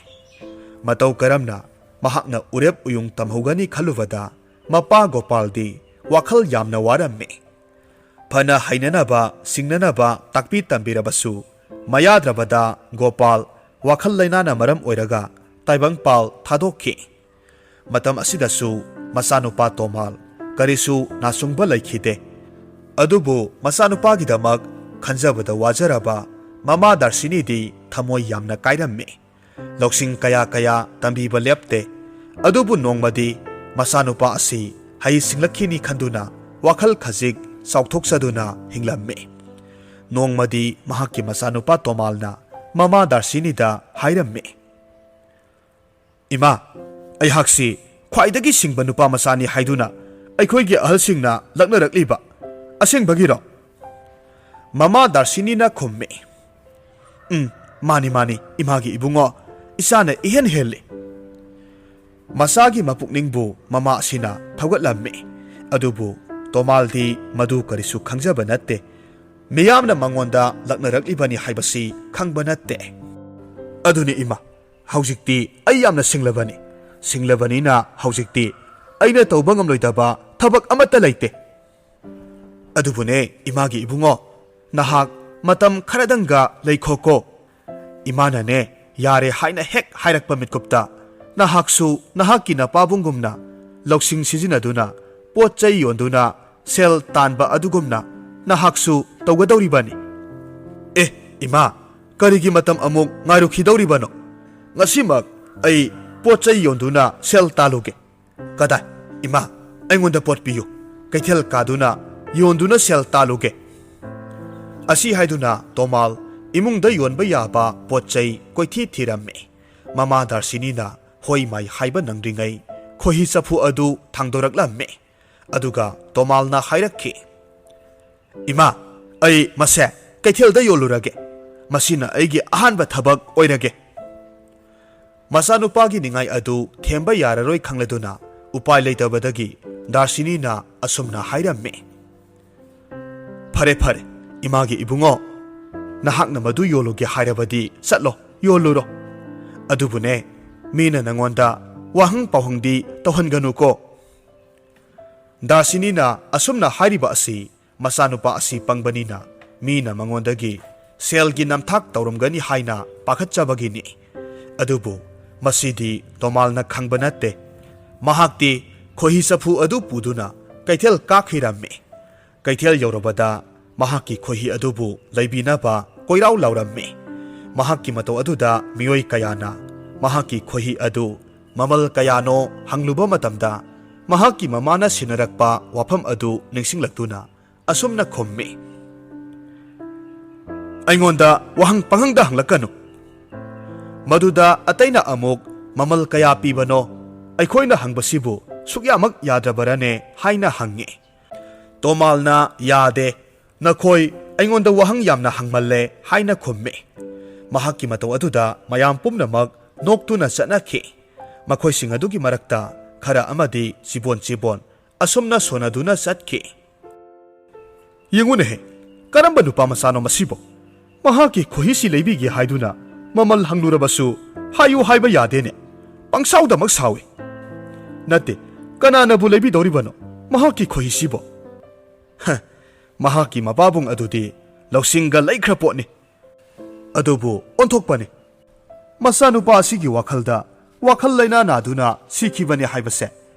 ꯃꯇꯧ ꯀꯔꯝꯅ ꯃꯍꯥꯛꯅ ꯎꯔꯦꯞ ꯎꯌꯨꯡ ꯇꯝꯍꯧꯒꯅꯤ ꯈꯜꯂꯨꯕꯗ ꯃꯄꯥ ꯒꯣꯄꯥꯜꯗꯤ ꯋꯥꯈꯜ ꯌꯥꯝꯅ ꯋꯥꯔꯝꯃꯤ꯫ ꯐꯅ ꯍꯩꯅꯅꯕ ꯁꯤꯡꯅꯅꯕ ꯇꯥꯛꯄꯤ ꯇꯝꯕꯤꯔꯕꯁꯨ ꯃꯌꯥꯗ꯭ꯔꯕꯗ ꯒꯣꯄꯥꯜ ꯋꯥꯈꯜ ꯂꯩꯅꯥꯅ ꯃꯔꯝ ꯑꯣꯏꯔꯒ ꯇꯥꯏꯕꯪꯄꯥꯜ ꯊꯥꯗꯣꯛꯈꯤ꯫ ꯃꯇꯝ ꯑꯁꯤꯗꯁꯨ ꯃꯆꯥꯅꯨꯄꯥ ꯇꯣꯃꯥꯜ ꯀꯔꯤꯁꯨ ꯅꯥꯁꯨꯡꯕ ꯂꯩꯈꯤꯗꯦ꯫ ꯑꯗꯨꯕꯨ ꯃꯆꯥꯅꯨꯄꯥꯒꯤꯗꯃꯛ ꯈꯟꯖꯕꯗ ꯋꯥꯖꯔꯕ ꯃꯃꯥ ꯗꯥꯔꯁꯤꯅꯤꯗꯤ ꯊꯃꯣꯏ ꯌꯥꯝꯅ ꯀꯥꯏꯔꯝꯃꯤ꯫ ꯂꯧꯁꯤꯡ ꯀꯌꯥ ꯀꯌꯥ ꯇꯝꯕꯤꯕ ꯂꯦꯞꯇꯦ꯫ ꯑꯗꯨꯕꯨ ꯅꯣꯡꯃꯗꯤ ꯃꯆꯥꯅꯨꯄꯥ ꯑꯁꯤ ꯍꯩ ꯁꯤꯡꯂꯛꯈꯤꯅꯤ ꯈꯟꯗꯨꯅ ꯋꯥꯈꯜ ꯈꯖꯤꯛ ꯆꯥꯎꯊꯣꯛꯆꯗꯨꯅ ꯍꯤꯡꯂꯝꯃꯤ꯫ ꯅꯣꯡꯃꯗꯤ ꯃꯍꯥꯛꯀꯤ ꯃꯆꯥꯅꯨꯄꯥ ꯇꯣꯃꯥꯜꯅ ꯃꯃꯥ ꯗꯥꯔꯁꯤꯅꯤꯗ ꯍꯥꯏꯔꯝꯃꯤ, "ꯏꯃꯥ, ꯑꯩꯍꯥꯛꯁꯤ ꯈ꯭ꯋꯥꯏꯗꯒꯤ ꯁꯤꯡꯕ ꯅꯨꯄꯥ ꯃꯆꯥꯅꯤ ꯍꯥꯏꯗꯨꯅ ꯑꯩꯈꯣꯏꯒꯤ ꯑꯍꯜꯁꯤꯡꯅ ꯂꯛꯅꯔꯛꯂꯤꯕ ꯑꯁꯦꯡꯕꯒꯤꯔꯣ?" ꯃꯃꯥ ꯗꯥꯔꯁꯤꯅꯤꯅ ꯈꯨꯝꯃꯤ, "ꯎꯝ, ꯃꯥꯅꯤ, ꯃꯥꯅꯤ, ꯏꯃꯥꯒꯤ ꯏꯕꯨꯡꯉꯣ, ꯏꯆꯥꯅ ꯏꯍꯦꯟ ꯍꯦꯜꯂꯤ꯫" ꯃꯆꯥꯒꯤ ꯃꯄꯨꯛꯅꯤꯡꯕꯨ ꯃꯃꯥ ꯑꯁꯤꯅ ꯊꯧꯒꯠꯂꯝꯃꯤ꯫ ꯑꯗꯨꯕꯨ ꯇꯣꯃꯥꯜꯗꯤ ꯃꯗꯨ ꯀꯔꯤꯁꯨ ꯈꯪꯖꯕ ꯅꯠꯇꯦ꯫ ꯃꯤꯌꯥꯝꯅ ꯃꯉꯣꯟꯗ ꯂꯛꯅꯔꯛꯂꯤꯕꯅꯤ ꯍꯥꯏꯕꯁꯤ ꯈꯪꯕ ꯅꯠꯇꯦ꯫ "ꯑꯗꯨꯅꯤ ꯏꯃꯥ, ꯍꯧꯖꯤꯛꯇꯤ ꯑꯩ ꯌꯥꯝꯅ ꯁꯤꯡꯂꯕꯅꯤ꯫ ꯁꯤꯡꯂꯕꯅꯤꯅ ꯍꯧꯖꯤꯛꯇꯤ ꯑꯩꯅ ꯇꯧꯕ ꯉꯝꯂꯣꯏꯗꯕ ꯊꯕꯛ ꯑꯃꯠꯇ ꯂꯩꯇꯦ꯫ ꯑꯗꯨꯕꯨꯅꯦ, ꯏꯃꯥꯒꯤ ꯏꯕꯨꯡꯉꯣ, ꯅꯍꯥꯛ ꯃꯇꯝ ꯈꯔꯗꯪꯒ ꯂꯩꯈꯣꯀꯣ꯫ ꯏꯃꯥꯅꯅꯦ, ꯌꯥꯔꯦ ꯍꯥꯏꯅ ꯍꯦꯛ ꯍꯥꯏꯔꯛꯄ ꯃꯤꯠꯀꯨꯞꯇ ꯅꯍꯥꯛꯁꯨ ꯅꯍꯥꯛꯀꯤ ꯅꯄꯥꯕꯨꯡꯒꯨꯝꯅ ꯂꯧꯁꯤꯡ ꯁꯤꯖꯤꯟꯅꯗꯨꯅ ꯄꯣꯠ ꯆꯩ ꯌꯣꯟꯗꯨꯅ ꯁꯦꯜ ꯇꯥꯟꯕ ꯑꯗꯨꯒꯨꯝꯅ ꯅꯍꯥꯛꯁꯨ ꯇꯧꯒꯗꯧꯔꯤꯕꯅꯤ꯫" "ꯑꯦ, ꯏꯃꯥ, "ꯀꯔꯤꯒꯤ ꯃꯇꯝ ꯑꯃꯨꯛ ꯉꯥꯏꯔꯨꯈꯤꯗꯧꯔꯤꯕꯅꯣ? ꯉꯁꯤꯃꯛ ꯑꯩ ꯄꯣꯠ ꯆꯩ ꯌꯣꯟꯗꯨꯅ ꯁꯦꯜ ꯇꯥꯜꯂꯨꯒꯦ꯫" "ꯀꯗꯥꯏ? ꯏꯃꯥ, ꯑꯩꯉꯣꯟꯗ ꯄꯣꯠ ꯄꯤꯌꯨ꯫ ꯀꯩꯊꯦꯜ ꯀꯥꯗꯨꯅ ꯌꯣꯟꯗꯨꯅ ꯁꯦꯜ ꯇꯥꯜꯂꯨꯒꯦ꯫" ꯑꯁꯤ ꯍꯥꯏꯗꯨꯅ ꯇꯣꯃꯥꯜ ꯏꯃꯨꯡꯗ ꯌꯣꯟꯕ ꯌꯥꯕ ꯄꯣꯠ ꯆꯩ ꯀꯣꯏꯊꯤ ꯊꯤꯔꯝꯃꯤ꯫ ꯃꯃꯥ ꯗꯥꯔꯁꯤꯅꯤꯅ ꯍꯣꯏ ꯃꯥꯏ ꯍꯥꯏꯕ ꯅꯪꯗ꯭ꯔꯤꯉꯩ ꯈꯣꯏꯍꯤ ꯆꯐꯨ ꯑꯗꯨ ꯊꯥꯡꯗꯣꯔꯛꯂꯝꯃꯤ꯫ ꯑꯗꯨꯒ ꯇꯣꯃꯥꯜꯅ ꯍꯥꯏꯔꯛꯈꯤ, "ꯏꯃꯥ, ꯑꯩ ꯃꯁꯦ ꯀꯩꯊꯦꯜꯗ ꯌꯣꯜꯂꯨꯔꯒꯦ꯫ ꯃꯁꯤꯅ ꯑꯩꯒꯤ ꯑꯍꯥꯟꯕ ꯊꯕꯛ ꯑꯣꯏꯔꯒꯦ꯫" ꯃꯆꯥꯅꯨꯄꯥꯒꯤ ꯅꯤꯡꯉꯥꯏ ꯑꯗꯨ ꯊꯦꯝꯕ ꯌꯥꯔꯔꯣꯏ ꯈꯪꯂꯗꯨꯅ ꯎꯄꯥꯏ ꯂꯩꯇꯕꯗꯒꯤ ꯗꯥꯔꯁꯤꯅꯤꯅ ꯑꯁꯨꯝꯅ ꯍꯥꯏꯔꯝꯃꯤ, "ꯐꯔꯦ, ꯐꯔꯦ, ꯏꯃꯥꯒꯤ ꯏꯕꯨꯡꯉꯣ, ꯅꯍꯥꯛꯅ ꯃꯗꯨ ꯌꯣꯜꯂꯨꯒꯦ ꯍꯥꯏꯔꯕꯗꯤ ꯆꯠꯂꯣ, ꯌꯣꯜꯂꯨꯔꯣ꯫ ꯑꯗꯨꯕꯨꯅꯦ, ꯃꯤꯅ ꯅꯉꯣꯟꯗ ꯋꯥꯍꯪ ꯄꯥꯎꯍꯪꯗꯤ ꯇꯧꯍꯟꯒꯅꯨꯀꯣ꯫" ꯗꯥꯔꯁꯤꯅꯤꯅ ꯑꯁꯨꯝꯅ ꯍꯥꯏꯔꯤꯕ ꯑꯁꯤ ꯃꯆꯥꯅꯨꯄꯥ ꯑꯁꯤ ꯄꯪꯕꯅꯤꯅ ꯃꯤꯅ ꯃꯉꯣꯟꯗꯒꯤ ꯁꯦꯜꯒꯤ ꯅꯝꯊꯥꯛ ꯇꯧꯔꯝꯒꯅꯤ ꯍꯥꯏꯅ ꯄꯥꯈꯠꯆꯕꯒꯤꯅꯤ꯫ ꯑꯗꯨꯕꯨ ꯃꯁꯤꯗꯤ ꯇꯣꯃꯥꯜꯅ ꯈꯪꯕ ꯅꯠꯇꯦ꯫ ꯃꯍꯥꯛꯇꯤ ꯈꯣꯏꯍꯤ ꯆꯐꯨ ꯑꯗꯨ ꯄꯨꯗꯨꯅ ꯀꯩꯊꯦꯜ ꯀꯥꯈꯤꯔꯝꯃꯤ꯫ ꯀꯩꯊꯦꯜ ꯌꯧꯔꯕꯗ ꯃꯍꯥꯛꯀꯤ ꯈꯣꯏꯍꯤ ꯑꯗꯨꯕꯨ ꯂꯩꯕꯤꯅꯕ ꯀꯣꯏꯔꯥꯎ ꯂꯥꯎꯔꯝꯃꯤ꯫ ꯃꯍꯥꯛꯀꯤ ꯃꯇꯧ ꯑꯗꯨꯗ ꯃꯤꯑꯣꯏ ꯀꯌꯥꯅ ꯃꯍꯥꯛꯀꯤ ꯈꯣꯏꯍꯤ ꯑꯗꯨ ꯃꯃꯜ ꯀꯌꯥꯅꯣ ꯍꯪꯂꯨꯕ ꯃꯇꯝꯗ, ꯃꯍꯥꯛꯀꯤ ꯃꯃꯥꯅ ꯁꯤꯟꯅꯔꯛꯄ ꯋꯥꯐꯝ ꯑꯗꯨ ꯅꯤꯡꯁꯤꯡꯂꯛꯇꯨꯅ ꯑꯁꯨꯝꯅ ꯈꯨꯝꯃꯤ, "ꯑꯩꯉꯣꯟꯗ ꯋꯥꯍꯪ ꯄꯪꯍꯪꯗ ꯍꯪꯂꯛꯀꯅꯨ꯫" ꯃꯗꯨꯗ ꯑꯇꯩꯅ ꯑꯃꯨꯛ, "ꯃꯃꯜ ꯀꯌꯥ ꯄꯤꯕꯅꯣ? ꯑꯩꯈꯣꯏꯅ ꯍꯪꯕꯁꯤꯕꯨ ꯁꯨꯛꯌꯥꯃꯛ ꯌꯥꯗ꯭ꯔꯕꯔꯅꯦ?" ꯍꯥꯏꯅ ꯍꯪꯉꯤ꯫ ꯇꯣꯃꯥꯜꯅ, "ꯌꯥꯗꯦ, ꯅꯈꯣꯏ ꯑꯩꯉꯣꯟꯗ ꯋꯥꯍꯪ ꯌꯥꯝꯅ ꯍꯪꯃꯜꯂꯦ" ꯍꯥꯏꯅ ꯈꯨꯝꯃꯤ꯫ ꯃꯍꯥꯛꯀꯤ ꯃꯇꯧ ꯑꯗꯨꯗ ꯃꯌꯥꯝ ꯄꯨꯝꯅꯃꯛ ꯅꯣꯛꯇꯨꯅ ꯆꯠꯅꯈꯤ꯫ ꯃꯈꯣꯏꯁꯤꯡ ꯑꯗꯨꯒꯤ ꯃꯔꯛꯇ ꯈꯔ ꯑꯃꯗꯤ ꯆꯤꯕꯣꯟ ꯆꯤꯕꯣꯟ ꯑꯁꯨꯝꯅ ꯁꯣꯟꯅꯗꯨꯅ ꯆꯠꯈꯤ꯫ "ꯌꯦꯡꯉꯨꯅꯦꯍꯦ, ꯀꯔꯝꯕ ꯅꯨꯄꯥ ꯃꯆꯥꯅꯣ ꯃꯁꯤꯕꯣ? ꯃꯍꯥꯛꯀꯤ ꯈꯣꯏꯍꯤꯁꯤ ꯂꯩꯕꯤꯒꯦ ꯍꯥꯏꯗꯨꯅ ꯃꯃꯜ ꯍꯪꯂꯨꯔꯕꯁꯨ ꯍꯥꯏꯌꯨ ꯍꯥꯏꯕ ꯌꯥꯗꯦꯅꯦ꯫ ꯄꯪꯁꯥꯎꯗꯃꯛ ꯁꯥꯎꯏ꯫ ꯅꯠꯇꯦ, ꯀꯅꯥꯅꯕꯨ ꯂꯩꯕꯤꯗꯧꯔꯤꯕꯅꯣ ꯃꯍꯥꯛꯀꯤ ꯈꯣꯏꯍꯤꯁꯤꯕꯣ? ꯍ, ꯃꯍꯥꯛꯀꯤ ꯃꯄꯥꯕꯨꯡ ꯑꯗꯨꯗꯤ ꯂꯧꯁꯤꯡꯒ ꯂꯩꯈ꯭ꯔ ꯄꯣꯠꯅꯤ꯫ ꯑꯗꯨꯕꯨ ꯑꯣꯟꯊꯣꯛꯄꯅꯤ꯫ ꯃꯆꯥꯅꯨꯄꯥ ꯑꯁꯤꯒꯤ ꯋꯥꯈꯜꯗ ꯋꯥꯈꯜ ꯂꯩꯅꯥ ꯅꯥꯗꯨꯅ ꯁꯤꯈꯤꯕꯅꯤ ꯍꯥꯏꯕꯁꯦ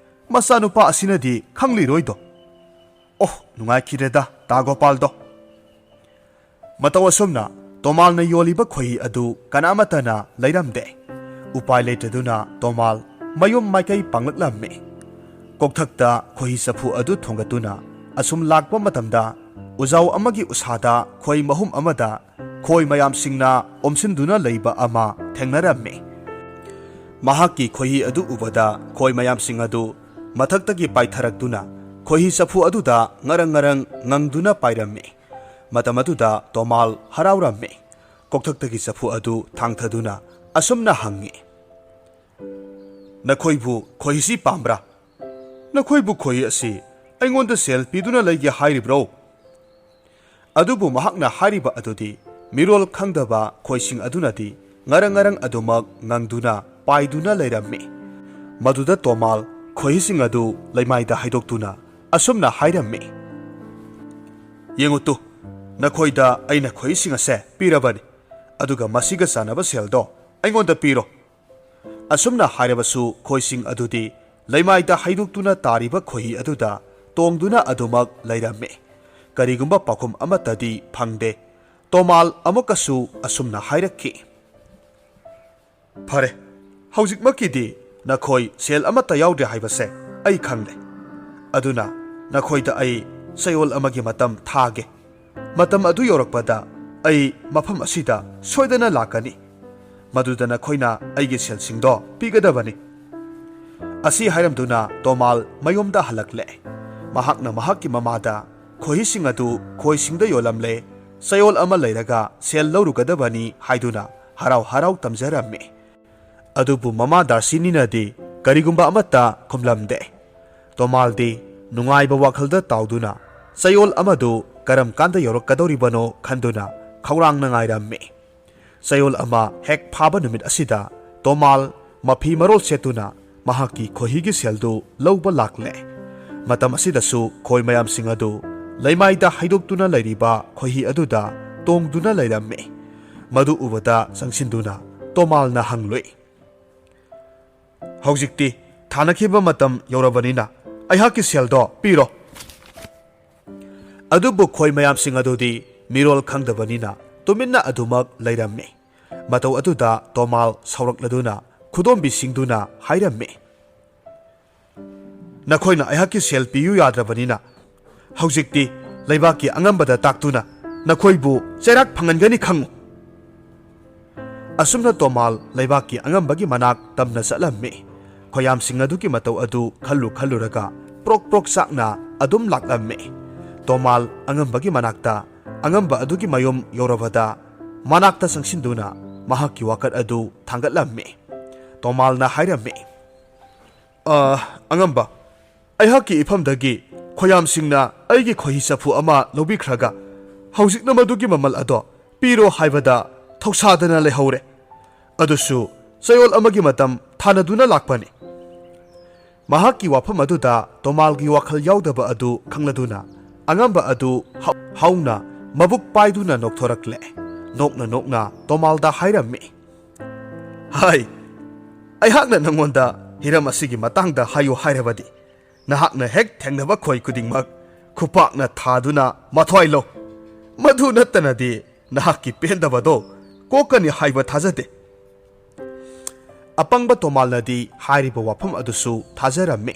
ꯃꯆꯥꯅꯨꯄꯥ ꯑꯁꯤꯅꯗꯤ ꯈꯪꯂꯤꯔꯣꯏꯗꯣ꯫ ꯑꯣꯍ, ꯅꯨꯡꯉꯥꯏꯈꯤꯗ꯭ꯔꯦꯗ ꯇꯥ ꯒꯣꯄꯥꯜꯗꯣ꯫" ꯃꯇꯧ ꯑꯁꯨꯝꯅ ꯇꯣꯃꯥꯜꯅ ꯌꯣꯜꯂꯤꯕ ꯈꯣꯏꯍꯤ ꯑꯗꯨ ꯀꯅꯥꯃꯠꯇꯅ ꯂꯩꯔꯝꯗꯦ꯫ ꯎꯄꯥꯏ ꯂꯩꯇꯗꯨꯅ ꯇꯣꯃꯥꯜ ꯃꯌꯨꯝ ꯃꯥꯏꯀꯩ ꯄꯥꯡꯂꯛꯂꯝꯃꯤ꯫ ꯀꯣꯛꯊꯛꯇ ꯈꯣꯏꯍꯤ ꯆꯐꯨ ꯑꯗꯨ ꯊꯣꯡꯒꯠꯇꯨꯅ ꯑꯁꯨꯝ ꯂꯥꯛꯄ ꯃꯇꯝꯗ, ꯎꯖꯥꯎ ꯑꯃꯒꯤ ꯎꯁꯥꯗ ꯈꯣꯏ ꯃꯍꯨꯝ ꯑꯃꯗ ꯈꯣꯏ ꯃꯌꯥꯝꯁꯤꯡꯅ ꯑꯣꯝꯁꯤꯟꯗꯨꯅ ꯂꯩꯕ ꯑꯃ ꯊꯦꯡꯅꯔꯝꯃꯤ꯫ ꯃꯍꯥꯛꯀꯤ ꯈꯣꯏꯍꯤ ꯑꯗꯨ ꯎꯕꯗ ꯈꯣꯏ ꯃꯌꯥꯝꯁꯤꯡ ꯑꯗꯨ ꯃꯊꯛꯇꯒꯤ ꯄꯥꯏꯊꯔꯛꯇꯨꯅ ꯈꯣꯏꯍꯤ ꯆꯐꯨ ꯑꯗꯨꯗ ꯉꯔꯪ ꯉꯔꯪ ꯉꯪꯗꯨꯅ ꯄꯥꯏꯔꯝꯃꯤ꯫ ꯃꯇꯝ ꯑꯗꯨꯗ ꯇꯣꯃꯥꯜ ꯍꯔꯥꯎꯔꯝꯃꯤ꯫ ꯀꯣꯛꯊꯛꯇꯒꯤ ꯆꯐꯨ ꯑꯗꯨ ꯊꯥꯡꯊꯗꯨꯅ ꯑꯁꯨꯝꯅ ꯍꯪꯉꯤ, "ꯅꯈꯣꯏꯕꯨ ꯈꯣꯏꯍꯤꯁꯤ ꯄꯥꯝꯕ꯭ꯔꯥ? ꯅꯈꯣꯏꯕꯨ ꯈꯣꯏꯍꯤ ꯑꯁꯤ ꯑꯩꯉꯣꯟꯗ ꯁꯦꯜ ꯄꯤꯗꯨꯅ ꯂꯩꯒꯦ ꯍꯥꯏꯔꯤꯕ꯭ꯔꯣ?" ꯑꯗꯨꯕꯨ ꯃꯍꯥꯛꯅ ꯍꯥꯏꯔꯤꯕ ꯑꯗꯨꯗꯤ ꯃꯤꯔꯣꯜ ꯈꯪꯗꯕ ꯈꯣꯏꯁꯤꯡ ꯑꯗꯨꯅꯗꯤ ꯉꯔꯪ ꯉꯔꯪ ꯑꯗꯨꯃꯛ ꯉꯪꯗꯨꯅ ꯄꯥꯏꯗꯨꯅ ꯂꯩꯔꯝꯃꯤ꯫ ꯃꯗꯨꯗ ꯇꯣꯃꯥꯜ ꯈꯣꯏꯍꯤꯁꯤꯡ ꯑꯗꯨ ꯂꯩꯃꯥꯏꯗ ꯍꯩꯗꯣꯛꯇꯨꯅ ꯑꯁꯨꯝꯅ ꯍꯥꯏꯔꯝꯃꯤ, "ꯌꯦꯡꯉꯨ ꯇꯨ, ꯅꯈꯣꯏꯗ ꯑꯩꯅ ꯈꯣꯏꯍꯤꯁꯤꯡ ꯑꯁꯦ ꯄꯤꯔꯕꯅꯤ, ꯑꯗꯨꯒ ꯃꯁꯤꯒ ꯆꯥꯟꯅꯕ ꯁꯦꯜꯗꯣ ꯑꯩꯉꯣꯟꯗ ꯄꯤꯔꯣ꯫" ꯑꯁꯨꯝꯅ ꯍꯥꯏꯔꯕꯁꯨ ꯈꯣꯏꯁꯤꯡ ꯑꯗꯨꯗꯤ ꯂꯩꯃꯥꯏꯗ ꯍꯩꯗꯣꯛꯇꯨꯅ ꯇꯥꯔꯤꯕ ꯈꯣꯏꯍꯤ ꯑꯗꯨꯗ ꯇꯣꯡꯗꯨꯅ ꯑꯗꯨꯃꯛ ꯂꯩꯔꯝꯃꯤ꯫ ꯀꯔꯤꯒꯨꯝꯕ ꯄꯥꯎꯈꯨꯝ ꯑꯃꯠꯇꯗꯤ ꯐꯪꯗꯦ꯫ ꯇꯣꯃꯥꯜ ꯑꯃꯨꯛꯀꯁꯨ ꯑꯁꯨꯝꯅ ꯍꯥꯏꯔꯛꯈꯤ, "ꯐꯔꯦ, ꯍꯧꯖꯤꯛꯃꯛꯀꯤꯗꯤ ꯅꯈꯣꯏ ꯁꯦꯜ ꯑꯃꯠꯇ ꯌꯥꯎꯗ꯭ꯔꯦ ꯍꯥꯏꯕꯁꯦ ꯑꯩ ꯈꯪꯂꯦ꯫ ꯑꯗꯨꯅ ꯅꯈꯣꯏꯗ ꯑꯩ ꯆꯌꯣꯜ ꯑꯃꯒꯤ ꯃꯇꯝ ꯊꯥꯒꯦ꯫ ꯃꯇꯝ ꯑꯗꯨ ꯌꯧꯔꯛꯄꯗ ꯑꯩ ꯃꯐꯝ ꯑꯁꯤꯗ ꯁꯣꯏꯗꯅ ꯂꯥꯛꯀꯅꯤ꯫ ꯃꯗꯨꯗ ꯅꯈꯣꯏꯅ ꯑꯩꯒꯤ ꯁꯦꯜꯁꯤꯡꯗꯣ ꯄꯤꯒꯗꯕꯅꯤ꯫" ꯑꯁꯤ ꯍꯥꯏꯔꯝꯗꯨꯅ ꯇꯣꯃꯥꯜ ꯃꯌꯨꯝꯗ ꯍꯜꯂꯛꯂꯦ꯫ ꯃꯍꯥꯛꯅ ꯃꯍꯥꯛꯀꯤ ꯃꯃꯥꯗ ꯈꯣꯏꯍꯤꯁꯤꯡ ꯑꯗꯨ ꯈꯣꯏꯁꯤꯡꯗ ꯌꯣꯜꯂꯝꯂꯦ, ꯆꯌꯣꯜ ꯑꯃ ꯂꯩꯔꯒ ꯁꯦꯜ ꯂꯧꯔꯨꯒꯗꯕꯅꯤ ꯍꯥꯏꯗꯨꯅ ꯍꯔꯥꯎ ꯍꯔꯥꯎ ꯇꯝꯖꯔꯝꯃꯤ꯫ ꯑꯗꯨꯕꯨ ꯃꯃꯥ ꯗꯥꯔꯁꯤꯅꯤꯅꯗꯤ ꯀꯔꯤꯒꯨꯝꯕ ꯑꯃꯠꯇ ꯈꯨꯝꯂꯝꯗꯦ꯫ ꯇꯣꯃꯥꯜꯗꯤ ꯅꯨꯡꯉꯥꯏꯕ ꯋꯥꯈꯜꯗ ꯇꯥꯎꯗꯨꯅ ꯆꯌꯣꯜ ꯑꯃꯗꯨ ꯀꯔꯝ ꯀꯥꯟꯗ ꯌꯧꯔꯛꯀꯗꯧꯔꯤꯕꯅꯣ ꯈꯟꯗꯨꯅ ꯈꯧꯔꯥꯡꯅ ꯉꯥꯏꯔꯝꯃꯤ꯫ ꯆꯌꯣꯜ ꯑꯃ ꯍꯦꯛ ꯐꯥꯕ ꯅꯨꯃꯤꯠ ꯑꯁꯤꯗ ꯇꯣꯃꯥꯜ ꯃꯐꯤ ꯃꯔꯣꯜ ꯁꯦꯠꯇꯨꯅ ꯃꯍꯥꯛꯀꯤ ꯈꯣꯏꯍꯤꯒꯤ ꯁꯦꯜꯗꯨ ꯂꯧꯕ ꯂꯥꯛꯂꯦ꯫ ꯃꯇꯝ ꯑꯁꯤꯗꯁꯨ ꯈꯣꯏ ꯃꯌꯥꯝꯁꯤꯡ ꯑꯗꯨ ꯂꯩꯃꯥꯏꯗ ꯍꯩꯗꯣꯛꯇꯨꯅ ꯂꯩꯔꯤꯕ ꯈꯣꯏꯍꯤ ꯑꯗꯨꯗ ꯇꯣꯡꯗꯨꯅ ꯂꯩꯔꯝꯃꯤ꯫ ꯃꯗꯨ ꯎꯕꯗ ꯆꯪꯁꯤꯟꯗꯨꯅ ꯇꯣꯃꯥꯜꯅ ꯍꯪꯂꯨꯏ, "ꯍꯧꯖꯤꯛꯇꯤ ꯊꯥꯅꯈꯤꯕ ꯃꯇꯝ ꯌꯧꯔꯕꯅꯤꯅ ꯑꯩꯍꯥꯛꯀꯤ ꯁꯦꯜꯗꯣ ꯄꯤꯔꯣ꯫" ꯑꯗꯨꯕꯨ ꯈꯣꯏ ꯃꯌꯥꯝꯁꯤꯡ ꯑꯗꯨꯗꯤ ꯃꯤꯔꯣꯜ ꯈꯪꯗꯕꯅꯤꯅ ꯇꯨꯃꯤꯟꯅ ꯑꯗꯨꯃꯛ ꯂꯩꯔꯝꯃꯤ꯫ ꯃꯇꯧ ꯑꯗꯨꯗ ꯇꯣꯃꯥꯜ ꯁꯥꯎꯔꯛꯂꯗꯨꯅ ꯈꯨꯗꯣꯝꯕꯤ ꯁꯤꯡꯗꯨꯅ ꯍꯥꯏꯔꯝꯃꯤ, "ꯅꯈꯣꯏꯅ ꯑꯩꯍꯥꯛꯀꯤ ꯁꯦꯜ ꯄꯤꯌꯨ ꯌꯥꯗ꯭ꯔꯕꯅꯤꯅ ꯍꯧꯖꯤꯛꯇꯤ ꯂꯩꯕꯥꯛꯀꯤ ꯑꯉꯝꯕꯗ ꯇꯥꯛꯇꯨꯅ ꯅꯈꯣꯏꯕꯨ ꯆꯩꯔꯥꯛ ꯐꯪꯍꯟꯒꯅꯤ ꯈꯪꯉꯨ꯫" ꯑꯁꯨꯝꯅ ꯇꯣꯃꯥꯜ ꯂꯩꯕꯥꯛꯀꯤ ꯑꯉꯝꯕꯒꯤ ꯃꯅꯥꯛ ꯇꯝꯅ ꯆꯠꯂꯝꯃꯤ꯫ ꯈꯣꯌꯥꯝꯁꯤꯡ ꯑꯗꯨꯒꯤ ꯃꯇꯧ ꯑꯗꯨ ꯈꯜꯂꯨ ꯈꯜꯂꯨꯔꯒ ꯄ꯭ꯔꯣꯛ ꯄ꯭ꯔꯣꯛ ꯆꯥꯛꯅ ꯑꯗꯨꯝ ꯂꯥꯛꯂꯝꯃꯤ꯫ ꯇꯣꯃꯥꯜ ꯑꯉꯝꯕꯒꯤ ꯃꯅꯥꯛꯇ, ꯑꯉꯝꯕ ꯑꯗꯨꯒꯤ ꯃꯌꯨꯝ ꯌꯧꯔꯕꯗ ꯃꯅꯥꯛꯇ ꯆꯪꯁꯤꯟꯗꯨꯅ ꯃꯍꯥꯛꯀꯤ ꯋꯥꯀꯠ ꯑꯗꯨ ꯊꯥꯡꯒꯠꯂꯝꯃꯤ꯫ ꯇꯣꯃꯥꯜꯅ ꯍꯥꯏꯔꯝꯃꯤ, "ꯑ, ꯑꯉꯝꯕ, ꯑꯩꯍꯥꯛꯀꯤ ꯏꯐꯝꯗꯒꯤ ꯈꯣꯌꯥꯝꯁꯤꯡꯅ ꯑꯩꯒꯤ ꯈꯣꯏꯍꯤ ꯆꯐꯨ ꯑꯃ ꯂꯧꯕꯤꯈ꯭ꯔꯒ ꯍꯧꯖꯤꯛꯅ ꯃꯗꯨꯒꯤ ꯃꯃꯜ ꯑꯗꯣ ꯄꯤꯔꯣ ꯍꯥꯏꯕꯗ ꯊꯧꯁꯥꯗꯅ ꯂꯩꯍꯧꯔꯦ꯫ ꯑꯗꯨꯁꯨ ꯆꯌꯣꯜ ꯑꯃꯒꯤ ꯃꯇꯝ ꯊꯥꯅꯗꯨꯅ ꯂꯥꯛꯄꯅꯤ꯫" ꯃꯍꯥꯛꯀꯤ ꯋꯥꯐꯝ ꯑꯗꯨꯗ ꯇꯣꯃꯥꯜꯒꯤ ꯋꯥꯈꯜ ꯌꯥꯎꯗꯕ ꯑꯗꯨ ꯈꯪꯂꯗꯨꯅ ꯑꯉꯝꯕ ꯑꯗꯨ ꯍꯧ-, ꯍꯧꯅ ꯃꯕꯨꯛ ꯄꯥꯏꯗꯨꯅ ꯅꯣꯛꯊꯣꯔꯛꯂꯦ꯫ ꯅꯣꯛꯅ ꯅꯣꯛꯅ ꯇꯣꯃꯥꯜꯗ ꯍꯥꯏꯔꯝꯃꯤ, "ꯍꯥꯏ, ꯑꯩꯍꯥꯛꯅ ꯅꯪꯉꯣꯟꯗ ꯍꯤꯔꯝ ꯑꯁꯤꯒꯤ ꯃꯇꯥꯡꯗ ꯍꯥꯏꯌꯨ ꯍꯥꯏꯔꯕꯗꯤ, ꯅꯍꯥꯛꯅ ꯍꯦꯛ ꯊꯦꯡꯅꯕ ꯈꯣꯏ ꯈꯨꯗꯤꯡꯃꯛ ꯈꯨꯄꯥꯛꯅ ꯊꯥꯗꯨꯅ ꯃꯊ꯭ꯋꯥꯏ ꯂꯧ꯫ ꯃꯗꯨ ꯅꯠꯇꯅꯗꯤ ꯅꯍꯥꯛꯀꯤ ꯄꯦꯟꯗꯕꯗꯣ ꯀꯣꯛꯀꯅꯤ ꯍꯥꯏꯕ ꯊꯥꯖꯗꯦ꯫" ꯑꯄꯪꯕ ꯇꯣꯃꯥꯜꯅꯗꯤ ꯍꯥꯏꯔꯤꯕ ꯋꯥꯐꯝ ꯑꯗꯨꯁꯨ ꯊꯥꯖꯔꯝꯃꯤ꯫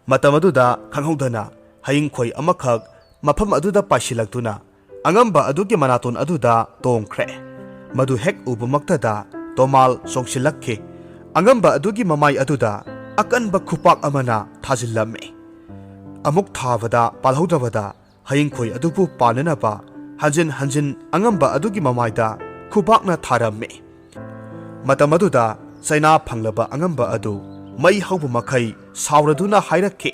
ꯃꯇꯝ ꯑꯗꯨꯗ ꯈꯪꯍꯧꯗꯅ ꯍꯌꯤꯡꯈꯣꯏ ꯑꯃꯈꯛ ꯃꯐꯝ ꯑꯗꯨꯗ ꯄꯥꯏꯁꯤꯜꯂꯛꯇꯨꯅ ꯑꯉꯝꯕ ꯑꯗꯨꯒꯤ ꯃꯅꯥꯇꯣꯟ ꯑꯗꯨꯗ ꯇꯣꯡꯈ꯭ꯔꯦ꯫ ꯃꯗꯨ ꯍꯦꯛ ꯎꯕꯃꯛꯇꯗ ꯇꯣꯃꯥꯜ ꯆꯣꯡꯁꯤꯜꯂꯛꯈꯤ꯫ ꯑꯉꯝꯕ ꯑꯗꯨꯒꯤ ꯃꯃꯥꯏ ꯑꯗꯨꯗ ꯑꯀꯟꯕ ꯈꯨꯄꯥꯛ ꯑꯃꯅ ꯊꯥꯖꯤꯜꯂꯝꯃꯤ꯫ ꯑꯃꯨꯛ ꯊꯥꯕꯗ ꯄꯥꯜꯍꯧꯗ꯭ꯔꯕꯗ ꯍꯌꯤꯡꯈꯣꯏ ꯑꯗꯨꯕꯨ ꯄꯥꯟꯅꯅꯕ ꯍꯟꯖꯤꯟ ꯍꯟꯖꯤꯟ ꯑꯉꯝꯕ ꯑꯗꯨꯒꯤ ꯃꯃꯥꯏꯗ ꯈꯨꯕꯥꯛꯅ ꯊꯥꯔꯝꯃꯤ꯫ ꯃꯇꯝ ꯑꯗꯨꯗ ꯆꯩꯅꯥ ꯐꯪꯂꯕ ꯑꯉꯝꯕ ꯑꯗꯨ ꯃꯩ ꯍꯧꯕ ꯃꯈꯩ ꯁꯥꯎꯔꯗꯨꯅ ꯍꯥꯏꯔꯛꯈꯤ,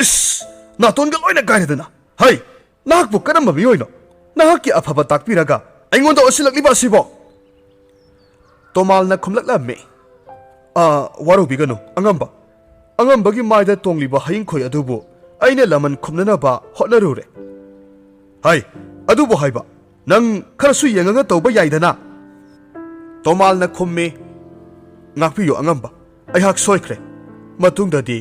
"ꯏꯁ! ꯅꯥꯇꯣꯟꯒ ꯂꯣꯏꯅ ꯀꯥꯏꯔꯗꯅ! ꯍꯩ! ꯅꯍꯥꯛꯄꯨ ꯀꯔꯝꯕ ꯃꯤꯑꯣꯏꯅꯣ? ꯅꯍꯥꯛꯀꯤ ꯑꯐꯕ ꯇꯥꯛꯄꯤꯔꯒ ꯑꯩꯉꯣꯟꯗ ꯑꯣꯠꯁꯤꯜꯂꯛꯂꯤꯕ ꯑꯁꯤꯕꯣ?" ꯇꯣꯃꯥꯜꯅ ꯈꯨꯝꯂꯛꯂꯝꯃꯤ, "ꯑꯥ, ꯋꯥꯔꯧꯕꯤꯒꯅꯨ, ꯑꯉꯝꯕ꯫ ꯑꯉꯝꯕꯒꯤ ꯃꯥꯏꯗ ꯇꯣꯡꯂꯤꯕ ꯍꯌꯤꯡꯈꯣꯏ ꯑꯗꯨꯕꯨ ꯑꯩꯅ ꯂꯃꯟ ꯈꯨꯝꯅꯅꯕ ꯍꯣꯠꯅꯔꯨꯔꯦ꯫" "ꯍꯥꯏ, ꯑꯗꯨꯕꯨ ꯍꯥꯏꯕ, ꯅꯪ ꯈꯔꯁꯨ ꯌꯦꯡꯉꯒ ꯇꯧꯕ ꯌꯥꯏꯗꯅ?" ꯇꯣꯃꯥꯜꯅ ꯈꯨꯝꯃꯤ, "ꯉꯥꯛꯄꯤꯌꯨ ꯑꯉꯝꯕ, ꯑꯩꯍꯥꯛ ꯁꯣꯏꯈ꯭ꯔꯦ꯫ ꯃꯇꯨꯡꯗꯗꯤ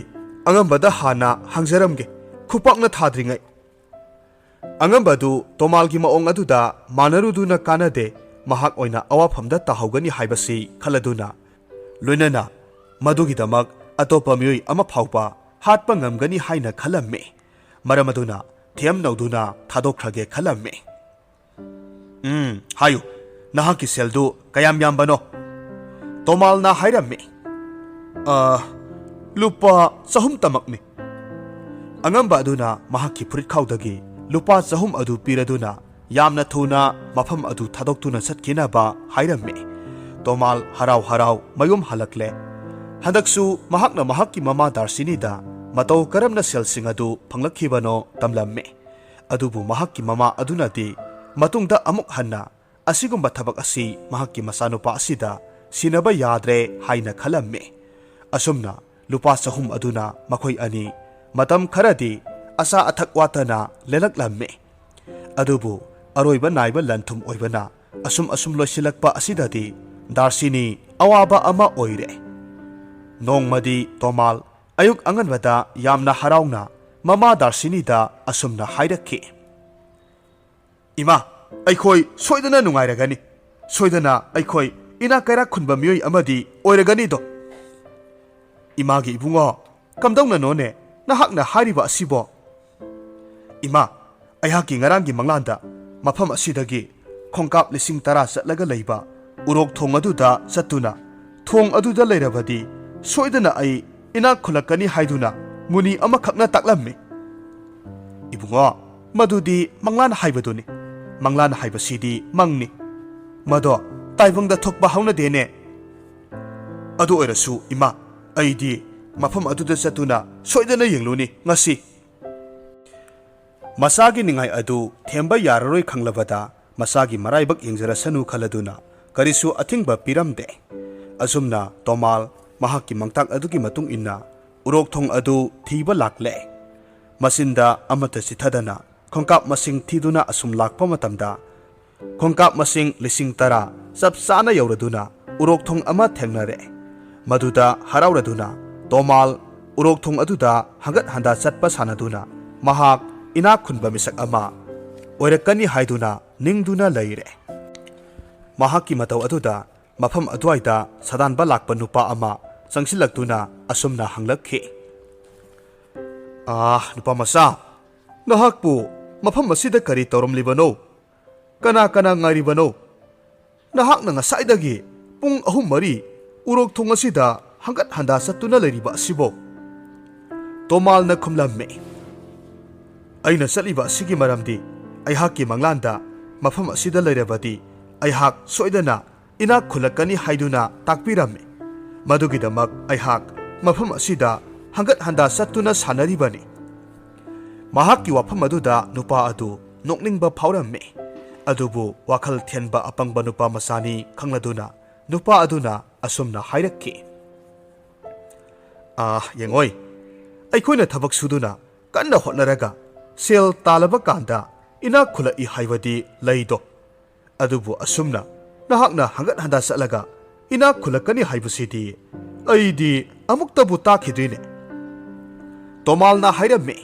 ꯑꯉꯝꯕꯗ ꯍꯥꯟꯅ ꯍꯪꯖꯔꯝꯒꯦ, ꯈꯨꯄꯥꯛꯅ ꯊꯥꯗ꯭ꯔꯤꯉꯩ꯫" ꯑꯉꯝꯕ ꯑꯗꯨ ꯇꯣꯃꯥꯜꯒꯤ ꯃꯑꯣꯡ ꯑꯗꯨꯗ ꯃꯥꯟꯅꯔꯨꯗꯨꯅ ꯀꯥꯟꯅꯗꯦ, ꯃꯍꯥꯛ ꯑꯣꯏꯅ ꯑꯋꯥꯐꯝꯗ ꯇꯥꯍꯧꯒꯅꯤ ꯍꯥꯏꯕꯁꯤ ꯈꯜꯂꯗꯨꯅ, ꯂꯣꯏꯅꯅ ꯃꯗꯨꯒꯤꯗꯃꯛ ꯑꯇꯣꯞꯄ ꯃꯤꯑꯣꯏ ꯑꯃ ꯐꯥꯎꯕ ꯍꯥꯠꯄ ꯉꯝꯒꯅꯤ ꯍꯥꯏꯅ ꯈꯜꯂꯝꯃꯤ꯫ ꯃꯔꯝ ꯑꯗꯨꯅ ꯊꯦꯝꯅꯧꯗꯨꯅ ꯊꯥꯗꯣꯛꯈ꯭ꯔꯒꯦ ꯈꯜꯂꯝꯃꯤ꯫ "ꯎꯝ, ꯍꯥꯏꯌꯨ, ꯅꯍꯥꯛꯀꯤ ꯁꯦꯜꯗꯨ ꯀꯌꯥꯝ ꯌꯥꯝꯕꯅꯣ?" ꯇꯣꯃꯥꯜꯅ ꯍꯥꯏꯔꯝꯃꯤ꯫ "ꯑ, ꯂꯨꯄꯥ ꯆꯍꯨꯝꯇꯃꯛꯅꯤ꯫" ꯑꯉꯝꯕ ꯑꯗꯨꯅ ꯃꯍꯥꯛꯀꯤ ꯐꯨꯔꯤꯠꯈꯥꯎꯗꯒꯤ ꯂꯨꯄꯥ ꯆꯍꯨꯝ ꯑꯗꯨ ꯄꯤꯔꯗꯨꯅ ꯌꯥꯝꯅ ꯊꯨꯅ ꯃꯐꯝ ꯑꯗꯨ ꯊꯥꯗꯣꯛꯇꯨꯅ ꯆꯠꯈꯤꯅꯕ ꯍꯥꯏꯔꯝꯃꯤ꯫ ꯇꯣꯃꯥꯜ ꯍꯔꯥꯎ ꯍꯔꯥꯎ ꯃꯌꯨꯝ ꯍꯜꯂꯛꯂꯦ꯫ ꯍꯟꯗꯛꯁꯨ ꯃꯍꯥꯛꯅ ꯃꯍꯥꯛꯀꯤ ꯃꯃꯥ ꯗꯥꯔꯁꯤꯅꯤꯗ ꯃꯇꯧ ꯀꯔꯝꯅ ꯁꯦꯜꯁꯤꯡ ꯑꯗꯨ ꯐꯪꯂꯛꯈꯤꯕꯅꯣ ꯇꯝꯂꯝꯃꯤ꯫ ꯑꯗꯨꯕꯨ ꯃꯍꯥꯛꯀꯤ ꯃꯃꯥ ꯑꯗꯨꯅꯗꯤ ꯃꯇꯨꯡꯗ ꯑꯃꯨꯛ ꯍꯟꯅ ꯑꯁꯤꯒꯨꯝꯕ ꯊꯕꯛ ꯑꯁꯤ ꯃꯍꯥꯛꯀꯤ ꯃꯆꯥꯅꯨꯄꯥ ꯑꯁꯤꯗ ꯁꯤꯟꯅꯕ ꯌꯥꯗ꯭ꯔꯦ ꯍꯥꯏꯅ ꯈꯜꯂꯝꯃꯤ꯫ ꯑꯁꯨꯝꯅ ꯂꯨꯄꯥ ꯆꯍꯨꯝ ꯑꯗꯨꯅ ꯃꯈꯣꯏ ꯑꯅꯤ ꯃꯇꯝ ꯈꯔꯗꯤ ꯑꯆꯥ ꯑꯊꯛ ꯋꯥꯠꯇꯅ ꯂꯦꯜꯂꯛꯂꯝꯃꯤ꯫ ꯑꯗꯨꯕꯨ ꯑꯔꯣꯏꯕ ꯅꯥꯏꯕ ꯂꯟ ꯊꯨꯝ ꯑꯣꯏꯕꯅ ꯑꯁꯨꯝ ꯑꯁꯨꯝ ꯂꯣꯏꯁꯤꯜꯂꯛꯄ ꯑꯁꯤꯗꯗꯤ ꯗꯥꯔꯁꯤꯅꯤ ꯑꯋꯥꯕ ꯑꯃ ꯑꯣꯏꯔꯦ꯫ ꯅꯣꯡꯃꯗꯤ ꯇꯣꯃꯥꯜ ꯑꯌꯨꯛ ꯑꯉꯟꯕꯗ ꯌꯥꯝꯅ ꯍꯔꯥꯎꯅ ꯃꯃꯥ ꯗꯥꯔꯁꯤꯅꯤꯗ ꯑꯁꯨꯝꯅ ꯍꯥꯏꯔꯛꯈꯤ, "ꯏꯃꯥ, ꯑꯩꯈꯣꯏ ꯁꯣꯏꯗꯅ ꯅꯨꯡꯉꯥꯏꯔꯒꯅꯤ꯫ ꯁꯣꯏꯗꯅ ꯑꯩꯈꯣꯏ ꯏꯅꯥꯛ ꯀꯩꯔꯥꯛ ꯈꯨꯟꯕ ꯃꯤꯑꯣꯏ ꯑꯃꯗꯤ ꯑꯣꯏꯔꯒꯅꯤꯗꯣ꯫" "ꯏꯃꯥꯒꯤ ꯏꯕꯨꯡꯉꯣ, ꯀꯝꯗꯧꯅꯅꯣꯅꯦ ꯅꯍꯥꯛꯅ ꯍꯥꯏꯔꯤꯕ ꯑꯁꯤꯕꯣ?" "ꯏꯃꯥ, ꯑꯩꯍꯥꯛꯀꯤ ꯉꯔꯥꯡꯒꯤ ꯃꯪꯂꯥꯟꯗ ꯃꯐꯝ ꯑꯁꯤꯗꯒꯤ ꯈꯣꯡꯀꯥꯞ ꯂꯤꯁꯤꯡ ꯇꯔꯥ ꯆꯠꯂꯒ ꯂꯩꯕ ꯎꯔꯣꯛ ꯊꯣꯡ ꯑꯗꯨꯗ ꯆꯠꯇꯨꯅ ꯊꯣꯡ ꯑꯗꯨꯗ ꯂꯩꯔꯕꯗꯤ ꯁꯣꯏꯗꯅ ꯑꯩ ꯏꯅꯥꯛ ꯈꯨꯜꯂꯛꯀꯅꯤ ꯍꯥꯏꯗꯨꯅ ꯃꯨꯅꯤ ꯑꯃꯈꯛꯅ ꯇꯥꯛꯂꯝꯃꯤ꯫" "ꯏꯕꯨꯡꯉꯣ, ꯃꯗꯨꯗꯤ ꯃꯪꯂꯥꯟ ꯍꯥꯏꯕꯗꯨꯅꯤ꯫ ꯃꯪꯂꯥꯟ ꯍꯥꯏꯕꯁꯤꯗꯤ ꯃꯪꯅꯤ꯫ ꯃꯗꯣ ꯇꯥꯏꯕꯪꯗ ꯊꯣꯛꯄ ꯍꯧꯅꯗꯦꯅꯦ꯫" "ꯑꯗꯨ ꯑꯣꯏꯔꯁꯨ ꯏꯃꯥ, ꯑꯩꯗꯤ ꯃꯐꯝ ꯑꯗꯨꯗ ꯆꯠꯇꯨꯅ ꯁꯣꯏꯗꯅ ꯌꯦꯡꯂꯨꯅꯤ ꯉꯁꯤ꯫" ꯃꯆꯥꯒꯤ ꯅꯤꯡꯉꯥꯏ ꯑꯗꯨ ꯊꯦꯝꯕ ꯌꯥꯔꯔꯣꯏ ꯈꯪꯂꯕꯗ ꯃꯆꯥꯒꯤ ꯃꯔꯥꯏꯕꯛ ꯌꯦꯡꯖꯔꯁꯅꯨ ꯈꯜꯂꯗꯨꯅ ꯀꯔꯤꯁꯨ ꯑꯊꯤꯡꯕ ꯄꯤꯔꯝꯗꯦ꯫ ꯑꯁꯨꯝꯅ ꯇꯣꯃꯥꯜ ꯃꯍꯥꯛꯀꯤ ꯃꯪꯇꯥꯛ ꯑꯗꯨꯒꯤ ꯃꯇꯨꯡ ꯏꯟꯅ ꯎꯔꯣꯛ ꯊꯣꯡ ꯑꯗꯨ ꯊꯤꯕ ꯂꯥꯛꯂꯦ꯫ ꯃꯆꯤꯟꯗ ꯑꯃꯠꯇ ꯆꯤꯊꯗꯅ ꯈꯣꯡꯀꯥꯞ ꯃꯁꯤꯡ ꯊꯤꯗꯨꯅ ꯑꯁꯨꯝ ꯂꯥꯛꯄ ꯃꯇꯝꯗ ꯈꯣꯡꯀꯥꯞ ꯃꯁꯤꯡ ꯂꯤꯁꯤꯡ ꯇꯔꯥ ꯆꯞ ꯆꯥꯅ ꯌꯧꯔꯗꯨꯅ ꯎꯔꯣꯛ ꯊꯣꯡ ꯑꯃ ꯊꯦꯡꯅꯔꯦ꯫ ꯃꯗꯨꯗ ꯍꯔꯥꯎꯔꯗꯨꯅ ꯇꯣꯃꯥꯜ ꯎꯔꯣꯛ ꯊꯣꯡ ꯑꯗꯨꯗ ꯍꯪꯒꯠ ꯍꯟꯗꯥ ꯆꯠꯄ ꯁꯥꯟꯅꯗꯨꯅ ꯃꯍꯥꯛ ꯏꯅꯥꯛ ꯈꯨꯟꯕ ꯃꯤꯁꯛ ꯑꯃ ꯑꯣꯏꯔꯛꯀꯅꯤ ꯍꯥꯏꯗꯨꯅ ꯅꯤꯡꯗꯨꯅ ꯂꯩꯔꯦ꯫ ꯃꯍꯥꯛꯀꯤ ꯃꯇꯧ ꯑꯗꯨꯗ ꯃꯐꯝ ꯑꯗꯨꯋꯥꯏꯗ ꯁꯥꯗꯥꯟꯕ ꯂꯥꯛꯄ ꯅꯨꯄꯥ ꯑꯃ ꯆꯪꯁꯤꯜꯂꯛꯇꯨꯅ ꯑꯁꯨꯝꯅ ꯍꯪꯂꯛꯈꯤ, "ꯑꯥ, ꯅꯨꯄꯥ ꯃꯆꯥ, ꯅꯍꯥꯛꯄꯨ ꯃꯐꯝ ꯑꯁꯤꯗ ꯀꯔꯤ ꯇꯧꯔꯝꯂꯤꯕꯅꯣ? ꯀꯅꯥ ꯀꯅꯥ ꯉꯥꯏꯔꯤꯕꯅꯣ? ꯅꯍꯥꯛꯅ ꯉꯁꯥꯏꯗꯒꯤ ꯄꯨꯡ ꯑꯍꯨꯝ ꯃꯔꯤ ꯎꯔꯣꯛ ꯊꯣꯡ ꯑꯁꯤꯗ ꯍꯪꯒꯠ ꯍꯟꯗꯥ ꯆꯠꯇꯨꯅ ꯂꯩꯔꯤꯕ ꯑꯁꯤꯕꯣ?" ꯇꯣꯃꯥꯜꯅ ꯈꯨꯝꯂꯝꯃꯤ, "ꯑꯩꯅ ꯆꯠꯂꯤꯕ ꯑꯁꯤꯒꯤ ꯃꯔꯝꯗꯤ ꯑꯩꯍꯥꯛꯀꯤ ꯃꯪꯂꯥꯟꯗ ꯃꯐꯝ ꯑꯁꯤꯗ ꯂꯩꯔꯕꯗꯤ ꯑꯩꯍꯥꯛ ꯁꯣꯏꯗꯅ ꯏꯅꯥꯛ ꯈꯨꯜꯂꯛꯀꯅꯤ ꯍꯥꯏꯗꯨꯅ ꯇꯥꯛꯄꯤꯔꯝꯃꯤ꯫ ꯃꯗꯨꯒꯤꯗꯃꯛ ꯑꯩꯍꯥꯛ ꯃꯐꯝ ꯑꯁꯤꯗ ꯍꯪꯒꯠ ꯍꯟꯗꯥ ꯆꯠꯇꯨꯅ ꯁꯥꯟꯅꯔꯤꯕꯅꯤ꯫" ꯃꯍꯥꯛꯀꯤ ꯋꯥꯐꯝ ꯑꯗꯨꯗ ꯅꯨꯄꯥ ꯑꯗꯨ ꯅꯣꯛꯅꯤꯡꯕ ꯐꯥꯎꯔꯝꯃꯤ꯫ ꯑꯗꯨꯕꯨ ꯋꯥꯈꯜ ꯊꯦꯟꯕ ꯑꯄꯪꯕ ꯅꯨꯄꯥ ꯃꯆꯥꯅꯤ ꯈꯪꯂꯗꯨꯅ ꯅꯨꯄꯥ ꯑꯗꯨꯅ ꯑꯁꯨꯝꯅ ꯍꯥꯏꯔꯛꯈꯤ, "ꯑꯥ, ꯌꯦꯡꯉꯣꯏ, ꯑꯩꯈꯣꯏꯅ ꯊꯕꯛ ꯁꯨꯗꯨꯅ ꯀꯟꯅ ꯍꯣꯠꯅꯔꯒ ꯁꯦꯜ ꯇꯥꯜꯂꯕ ꯀꯥꯟꯗ ꯏꯅꯥꯛ ꯈꯨꯜꯂꯛꯏ ꯍꯥꯏꯕꯗꯤ ꯂꯩꯗꯣ꯫ ꯑꯗꯨꯕꯨ ꯑꯁꯨꯝꯅ ꯅꯍꯥꯛꯅ ꯍꯪꯒꯠ ꯍꯟꯗꯥ ꯆꯠꯂꯒ ꯏꯅꯥꯛ ꯈꯨꯜꯂꯛꯀꯅꯤ ꯍꯥꯏꯕꯁꯤꯗꯤ ꯑꯩꯗꯤ ꯑꯃꯨꯛꯇꯕꯨ ꯇꯥꯈꯤꯗ꯭ꯔꯤꯅꯦ꯫" ꯇꯣꯃꯥꯜꯅ ꯍꯥꯏꯔꯝꯃꯤ,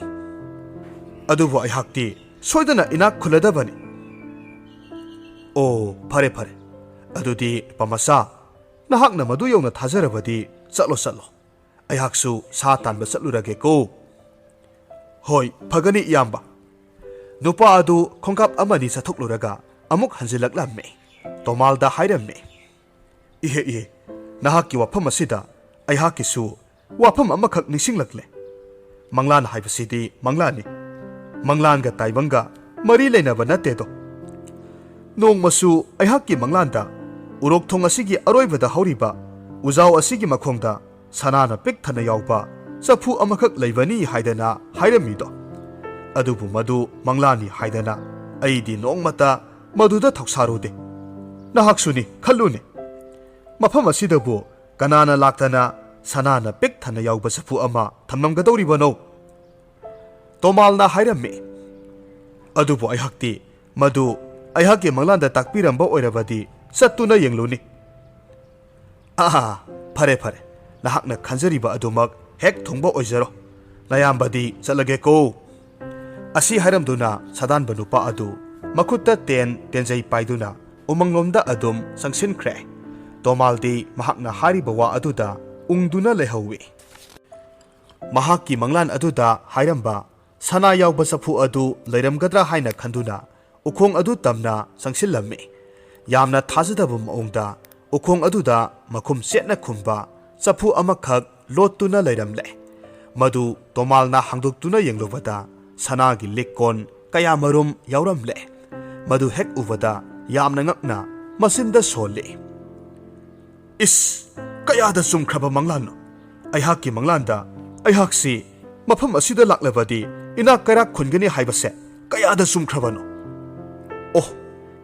"ꯑꯗꯨꯕꯨ ꯑꯩꯍꯥꯛꯇꯤ ꯁꯣꯏꯗꯅ ꯏꯅꯥꯛ ꯈꯨꯜꯂꯗꯕꯅꯤ꯫" "ꯑꯣ, ꯐꯔꯦ, ꯐꯔꯦ꯫ ꯑꯗꯨꯗꯤ ꯅꯨꯄꯥ ꯃꯆꯥ, ꯅꯍꯥꯛꯅ ꯃꯗꯨ ꯌꯧꯅ ꯊꯥꯖꯔꯕꯗꯤ ꯆꯠꯂꯣ, ꯆꯠꯂꯣ꯫ ꯑꯩꯍꯥꯛꯁꯨ ꯁꯥ ꯇꯥꯟꯕ ꯆꯠꯂꯨꯔꯒꯦꯀꯣ꯫" "ꯍꯣꯏ, ꯐꯒꯅꯤ ꯏꯌꯥꯝꯕ꯫" ꯅꯨꯄꯥ ꯑꯗꯨ ꯈꯣꯡꯀꯥꯞ ꯑꯃꯅꯤ ꯆꯠꯊꯣꯛꯂꯨꯔꯒ ꯑꯃꯨꯛ ꯍꯟꯖꯤꯜꯂꯛꯂꯝꯃꯤ꯫ ꯇꯣꯃꯥꯜꯗ ꯍꯥꯏꯔꯝꯃꯤ, "ꯏꯍꯦ, ꯏꯍꯦ, ꯅꯍꯥꯛꯀꯤ ꯋꯥꯐꯝ ꯑꯁꯤꯗ ꯑꯩꯍꯥꯛꯀꯤꯁꯨ ꯋꯥꯐꯝ ꯑꯃꯈꯛ ꯅꯤꯡꯁꯤꯡꯂꯛꯂꯦ꯫ ꯃꯪꯂꯥꯟ ꯍꯥꯏꯕꯁꯤꯗꯤ ꯃꯪꯂꯥꯟꯅꯤ꯫ ꯃꯪꯂꯥꯟꯒ ꯇꯥꯏꯕꯪꯒ ꯃꯔꯤ ꯂꯩꯅꯕ ꯅꯠꯇꯦꯗꯣ꯫ ꯅꯣꯡꯃꯁꯨ ꯑꯩꯍꯥꯛꯀꯤ ꯃꯪꯂꯥꯟꯗ ꯎꯔꯣꯛ ꯊꯣꯡ ꯑꯁꯤꯒꯤ ꯑꯔꯣꯏꯕꯗ ꯍꯧꯔꯤꯕ ꯎꯖꯥꯎ ꯑꯁꯤꯒꯤ ꯃꯈꯣꯡꯗ ꯁꯅꯥꯅ ꯄꯤꯛ ꯊꯟꯅ ꯌꯥꯎꯕ ꯆꯐꯨ ꯑꯃꯈꯛ ꯂꯩꯕꯅꯤ ꯍꯥꯏꯗꯅ ꯍꯥꯏꯔꯝꯃꯤꯗꯣ꯫ ꯑꯗꯨꯕꯨ ꯃꯗꯨ ꯃꯪꯂꯥꯟꯅꯤ ꯍꯥꯏꯗꯅ ꯑꯩꯗꯤ ꯅꯣꯡꯃꯇ ꯃꯗꯨꯗ ꯊꯧꯁꯥꯔꯨꯗꯦ꯫ ꯅꯍꯥꯛꯁꯨꯅꯤ, ꯈꯜꯂꯨꯅꯦ꯫ ꯃꯐꯝ ꯑꯁꯤꯗꯕꯨ ꯀꯅꯥꯅ ꯂꯥꯛꯇꯅ ꯁꯅꯥꯅ ꯄꯤꯛ ꯊꯟꯅ ꯌꯥꯎꯕ ꯆꯐꯨ ꯑꯃ ꯊꯝꯂꯝꯒꯗꯧꯔꯤꯕꯅꯣ?" ꯇꯣꯃꯥꯜꯅ ꯍꯥꯏꯔꯝꯃꯤ꯫ ꯑꯗꯨꯕꯨ ꯑꯩꯍꯥꯛꯇꯤ ꯃꯗꯨ ꯑꯩꯍꯥꯛꯀꯤ ꯃꯪꯂꯥꯟꯗ ꯇꯥꯛꯄꯤꯔꯝꯕ ꯑꯣꯏꯔꯕꯗꯤ ꯆꯠꯇꯨꯅ ꯌꯦꯡꯂꯨꯅꯤ꯫ "ꯑꯥ, ꯐꯔꯦ, ꯐꯔꯦ꯫ ꯅꯍꯥꯛꯅ ꯈꯟꯖꯔꯤꯕ ꯑꯗꯨꯃꯛ ꯍꯦꯛ ꯊꯨꯡꯕ ꯑꯣꯏꯖꯔꯣ꯫ ꯅꯌꯥꯝꯕꯗꯤ ꯆꯠꯂꯒꯦꯀꯣ꯫" ꯑꯁꯤ ꯍꯥꯏꯔꯝꯗꯨꯅ ꯁꯥꯗꯥꯟꯕ ꯅꯨꯄꯥ ꯑꯗꯨ ꯃꯈꯨꯠꯇ ꯇꯦꯟ ꯇꯦꯟꯖꯩ ꯄꯥꯏꯗꯨꯅ ꯎꯃꯪꯂꯣꯝꯗ ꯑꯗꯨꯝ ꯆꯪꯁꯤꯟꯈ꯭ꯔꯦ꯫ ꯇꯣꯃꯥꯜꯗꯤ ꯃꯍꯥꯛꯅ ꯍꯥꯏꯔꯤꯕ ꯋꯥ ꯑꯗꯨꯗ ꯎꯪꯗꯨꯅ ꯂꯩꯍꯧꯏ꯫ ꯃꯍꯥꯛꯀꯤ ꯃꯪꯂꯥꯟ ꯑꯗꯨꯗ ꯍꯥꯏꯔꯝꯕ ꯁꯅꯥ ꯌꯥꯎꯕ ꯆꯐꯨ ꯑꯗꯨ ꯂꯩꯔꯝꯒꯗ꯭ꯔꯥ ꯍꯥꯏꯅ ꯈꯟꯗꯨꯅ ꯎꯈꯣꯡ ꯑꯗꯨ ꯇꯝꯅ ꯆꯪꯁꯤꯜꯂꯝꯃꯤ꯫ ꯌꯥꯝꯅ ꯊꯥꯖꯗꯕ ꯃꯑꯣꯡꯗ ꯎꯈꯣꯡ ꯑꯗꯨꯗ ꯃꯈꯨꯝ ꯆꯦꯠꯅ ꯈꯨꯝꯕ ꯆꯐꯨ ꯑꯃꯈꯛ ꯂꯣꯠꯇꯨꯅ ꯂꯩꯔꯝꯂꯦ꯫ ꯃꯗꯨ ꯇꯣꯃꯥꯜꯅ ꯍꯥꯡꯗꯣꯛꯇꯨꯅ ꯌꯦꯡꯂꯨꯕꯗ ꯁꯅꯥꯒꯤ ꯂꯤꯛꯀꯣꯟ ꯀꯌꯥꯃꯔꯨꯝ ꯌꯥꯎꯔꯝꯂꯦ꯫ ꯃꯗꯨ ꯍꯦꯛ ꯎꯕꯗ ꯌꯥꯝꯅ ꯉꯛꯅ ꯃꯆꯤꯟꯗ ꯁꯣꯜꯂꯤ꯫ "ꯏꯁ, ꯀꯌꯥꯗ ꯆꯨꯝꯈ꯭ꯔꯕ ꯃꯪꯂꯥꯟꯅꯣ! ꯑꯩꯍꯥꯛꯀꯤ ꯃꯪꯂꯥꯟꯗ ꯑꯩꯍꯥꯛꯁꯤ ꯃꯐꯝ ꯑꯁꯤꯗ ꯂꯥꯛꯂꯕꯗꯤ ꯏꯅꯥꯛ ꯀꯩꯔꯥꯛ ꯈꯨꯟꯒꯅꯤ ꯍꯥꯏꯕꯁꯦ ꯀꯌꯥꯗ ꯆꯨꯝꯈ꯭ꯔꯕꯅꯣ!" ꯑꯣꯍ,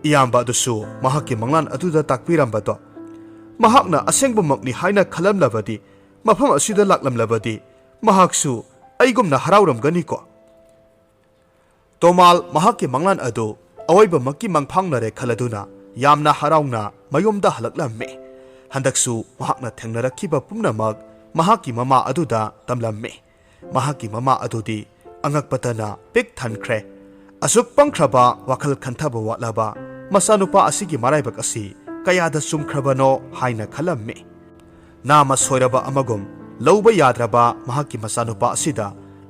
ꯏꯌꯥꯝꯕ ꯑꯗꯨꯁꯨ ꯃꯍꯥꯛꯀꯤ ꯃꯪꯂꯥꯟ ꯑꯗꯨꯗ ꯇꯥꯛꯄꯤꯔꯝꯕꯗꯣ ꯃꯍꯥꯛꯅ ꯑꯁꯦꯡꯕꯃꯛꯅꯤ ꯍꯥꯏꯅ ꯈꯜꯂꯝꯂꯕꯗꯤ, ꯃꯐꯝ ꯑꯁꯤꯗ ꯂꯥꯛꯂꯝꯂꯕꯗꯤ, ꯃꯍꯥꯛꯁꯨ ꯑꯩꯒꯨꯝꯅ ꯍꯔꯥꯎꯔꯝꯒꯅꯤꯀꯣ꯫ ꯇꯣꯃꯥꯜ ꯃꯍꯥꯛꯀꯤ ꯃꯪꯂꯥꯟ ꯑꯗꯨ ꯑꯋꯣꯏꯕꯃꯛꯀꯤ ꯃꯪꯐꯥꯎꯅꯔꯦ ꯈꯜꯂꯗꯨꯅ ꯌꯥꯝꯅ ꯍꯔꯥꯎꯅ ꯃꯌꯨꯝꯗ ꯍꯜꯂꯛꯂꯝꯃꯤ꯫ ꯍꯟꯗꯛꯁꯨ ꯃꯍꯥꯛꯅ ꯊꯦꯡꯅꯔꯛꯈꯤꯕ ꯄꯨꯝꯅꯃꯛ ꯃꯍꯥꯛꯀꯤ ꯃꯃꯥ ꯑꯗꯨꯗ ꯇꯝꯂꯝꯃꯤ꯫ ꯃꯍꯥꯛꯀꯤ ꯃꯃꯥ ꯑꯗꯨꯗꯤ ꯑꯉꯛꯄꯇꯅ ꯄꯤꯛ ꯊꯟꯈ꯭ꯔꯦ꯫ ꯑꯁꯨꯛ ꯄꯪꯈ꯭ꯔꯕ, ꯋꯥꯈꯜ ꯈꯟꯊꯕ ꯋꯥꯠꯂꯕ ꯃꯆꯥꯅꯨꯄꯥ ꯑꯁꯤꯒꯤ ꯃꯔꯥꯏꯕꯛ ꯑꯁꯤ ꯀꯌꯥꯗ ꯆꯨꯝꯈ꯭ꯔꯕꯅꯣ ꯍꯥꯏꯅ ꯈꯜꯂꯝꯃꯤ꯫ ꯅꯥꯃ ꯁꯣꯏꯔꯕ ꯑꯃꯒꯨꯝ ꯂꯧꯕ ꯌꯥꯗ꯭ꯔꯕ ꯃꯍꯥꯛꯀꯤ ꯃꯆꯥꯅꯨꯄꯥ ꯑꯁꯤꯗ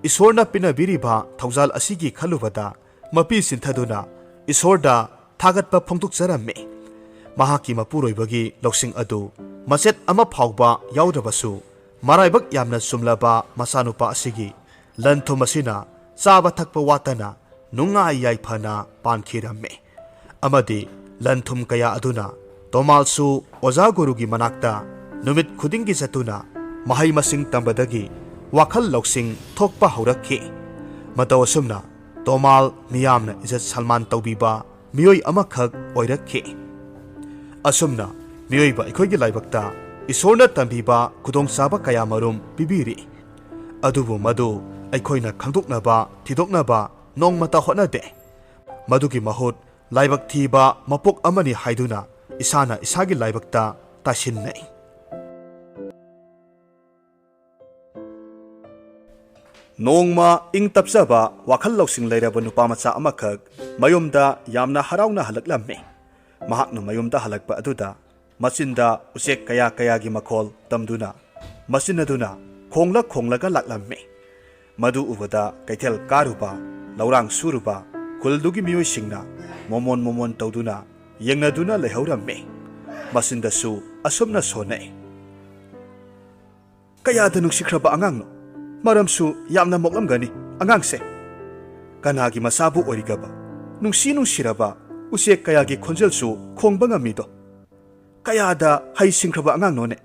ꯏꯁꯣꯔꯅ ꯄꯤꯅꯕꯤꯔꯤꯕ ꯊꯧꯖꯥꯜ ꯑꯁꯤꯒꯤ ꯈꯜꯂꯨꯕꯗ ꯃꯄꯤ ꯁꯤꯟꯊꯗꯨꯅ ꯏꯁꯣꯔꯗ ꯊꯥꯒꯠꯄ ꯐꯣꯡꯗꯣꯛꯆꯔꯝꯃꯤ꯫ ꯃꯍꯥꯛꯀꯤ ꯃꯄꯨꯔꯣꯏꯕꯒꯤ ꯂꯧꯁꯤꯡ ꯑꯗꯨ ꯃꯆꯦꯠ ꯑꯃ ꯐꯥꯎꯕ ꯌꯥꯎꯗ꯭ꯔꯕꯁꯨ, ꯃꯔꯥꯏꯕꯛ ꯌꯥꯝꯅ ꯆꯨꯝꯂꯕ ꯃꯆꯥꯅꯨꯄꯥ ꯑꯁꯤꯒꯤ ꯂꯟ ꯊꯨꯝ ꯑꯁꯤꯅ ꯆꯥꯕ ꯊꯛꯄ ꯋꯥꯠꯇꯅ ꯅꯨꯡꯉꯥꯏ ꯌꯥꯏꯐꯅ ꯄꯥꯟꯈꯤꯔꯝꯃꯤ꯫ ꯑꯃꯗꯤ ꯂꯟ ꯊꯨꯝ ꯀꯌꯥ ꯑꯗꯨꯅ ꯇꯣꯃꯥꯜꯁꯨ ꯑꯣꯖꯥ ꯒꯨꯔꯨꯒꯤ ꯃꯅꯥꯛꯇ ꯅꯨꯃꯤꯠ ꯈꯨꯗꯤꯡꯒꯤ ꯆꯠꯇꯨꯅ ꯃꯍꯩ ꯃꯁꯤꯡ ꯇꯝꯕꯗꯒꯤ ꯋꯥꯈꯜ ꯂꯧꯁꯤꯡ ꯊꯣꯛꯄ ꯍꯧꯔꯛꯈꯤ꯫ ꯃꯇꯧ ꯑꯁꯨꯝꯅ ꯇꯣꯃꯥꯜ ꯃꯤꯌꯥꯝꯅ ꯏꯖꯠ ꯁꯜꯃꯥꯟ ꯇꯧꯕꯤꯕ ꯃꯤꯑꯣꯏ ꯑꯃꯈꯛ ꯑꯣꯏꯔꯛꯈꯤ꯫ ꯑꯁꯨꯝꯅ ꯃꯤꯑꯣꯏꯕ ꯑꯩꯈꯣꯏꯒꯤ ꯂꯥꯏꯕꯛꯇ ꯏꯁꯣꯔꯅ ꯇꯝꯕꯤꯕ ꯈꯨꯗꯣꯡꯆꯥꯕ ꯀꯌꯥꯃꯔꯨꯝ ꯄꯤꯕꯤꯔꯤ꯫ ꯑꯗꯨꯕꯨ ꯃꯗꯨ ꯑꯩꯈꯣꯏꯅ ꯈꯪꯗꯣꯛꯅꯕ, ꯊꯤꯗꯣꯛꯅꯕ ꯅꯣꯡꯃꯇ ꯍꯣꯠꯅꯗꯦ꯫ ꯃꯗꯨꯒꯤ ꯃꯍꯨꯠ ꯂꯥꯏꯕꯛ ꯊꯤꯕ ꯃꯄꯣꯛ ꯑꯃꯅꯤ ꯍꯥꯏꯗꯨꯅ ꯏꯁꯥꯅ ꯏꯁꯥꯒꯤ ꯂꯥꯏꯕꯛꯇ ꯇꯥꯏꯁꯤꯟꯅꯩ꯫ ꯅꯣꯡꯃ ꯏꯪ ꯇꯞꯆꯕ, ꯋꯥꯈꯜ ꯂꯧꯁꯤꯡ ꯂꯩꯔꯕ ꯅꯨꯄꯥ ꯃꯆꯥ ꯑꯃꯈꯛ ꯃꯌꯨꯝꯗ ꯌꯥꯝꯅ ꯍꯔꯥꯎꯅ ꯍꯜꯂꯛꯂꯝꯃꯤ꯫ ꯃꯍꯥꯛꯅ ꯃꯌꯨꯝꯗ ꯍꯜꯂꯛꯄ ꯑꯗꯨꯗ ꯃꯆꯤꯟꯗ ꯎꯆꯦꯛ ꯀꯌꯥ ꯀꯌꯥꯒꯤ ꯃꯈꯣꯜ ꯇꯝꯗꯨꯅ, ꯃꯆꯤꯟ ꯑꯗꯨꯅ ꯈꯣꯡꯂ ꯈꯣꯡꯂꯒ ꯂꯥꯛꯂꯝꯃꯤ꯫ ꯃꯗꯨ ꯎꯕꯗ ꯀꯩꯊꯦꯜ ꯀꯥꯔꯨꯕ, ꯂꯧꯔꯥꯡ ꯁꯨꯔꯨꯕ ꯈꯨꯜꯗꯨꯒꯤ ꯃꯤꯑꯣꯏꯁꯤꯡꯅ ꯃꯣꯃꯣꯟ ꯃꯣꯃꯣꯟ ꯇꯧꯗꯨꯅ ꯌꯦꯡꯅꯗꯨꯅ ꯂꯩꯍꯧꯔꯝꯃꯤ꯫ ꯃꯆꯤꯟꯗꯁꯨ ꯑꯁꯨꯝꯅ ꯁꯣꯟꯅꯩ, "ꯀꯌꯥꯗ ꯅꯨꯡꯁꯤꯈ꯭ꯔꯕ ꯑꯉꯥꯡꯅꯣ! ꯃꯔꯝꯁꯨ ꯌꯥꯝꯅ ꯃꯣꯛꯂꯝꯒꯅꯤ ꯑꯉꯥꯡꯁꯦ꯫ ꯀꯅꯥꯒꯤ ꯃꯆꯥꯕꯨ ꯑꯣꯏꯔꯤꯒꯕ? ꯅꯨꯡꯁꯤ ꯅꯨꯡꯁꯤꯔꯕ ꯎꯆꯦꯛ ꯀꯌꯥꯒꯤ ꯈꯣꯟꯖꯦꯜꯁꯨ ꯈꯣꯡꯕ ꯉꯝꯃꯤꯗꯣ꯫ ꯀꯌꯥꯗ ꯍꯩꯁꯤꯡꯈ꯭ꯔꯕ ꯑꯉꯥꯡꯅꯣꯅꯦ!"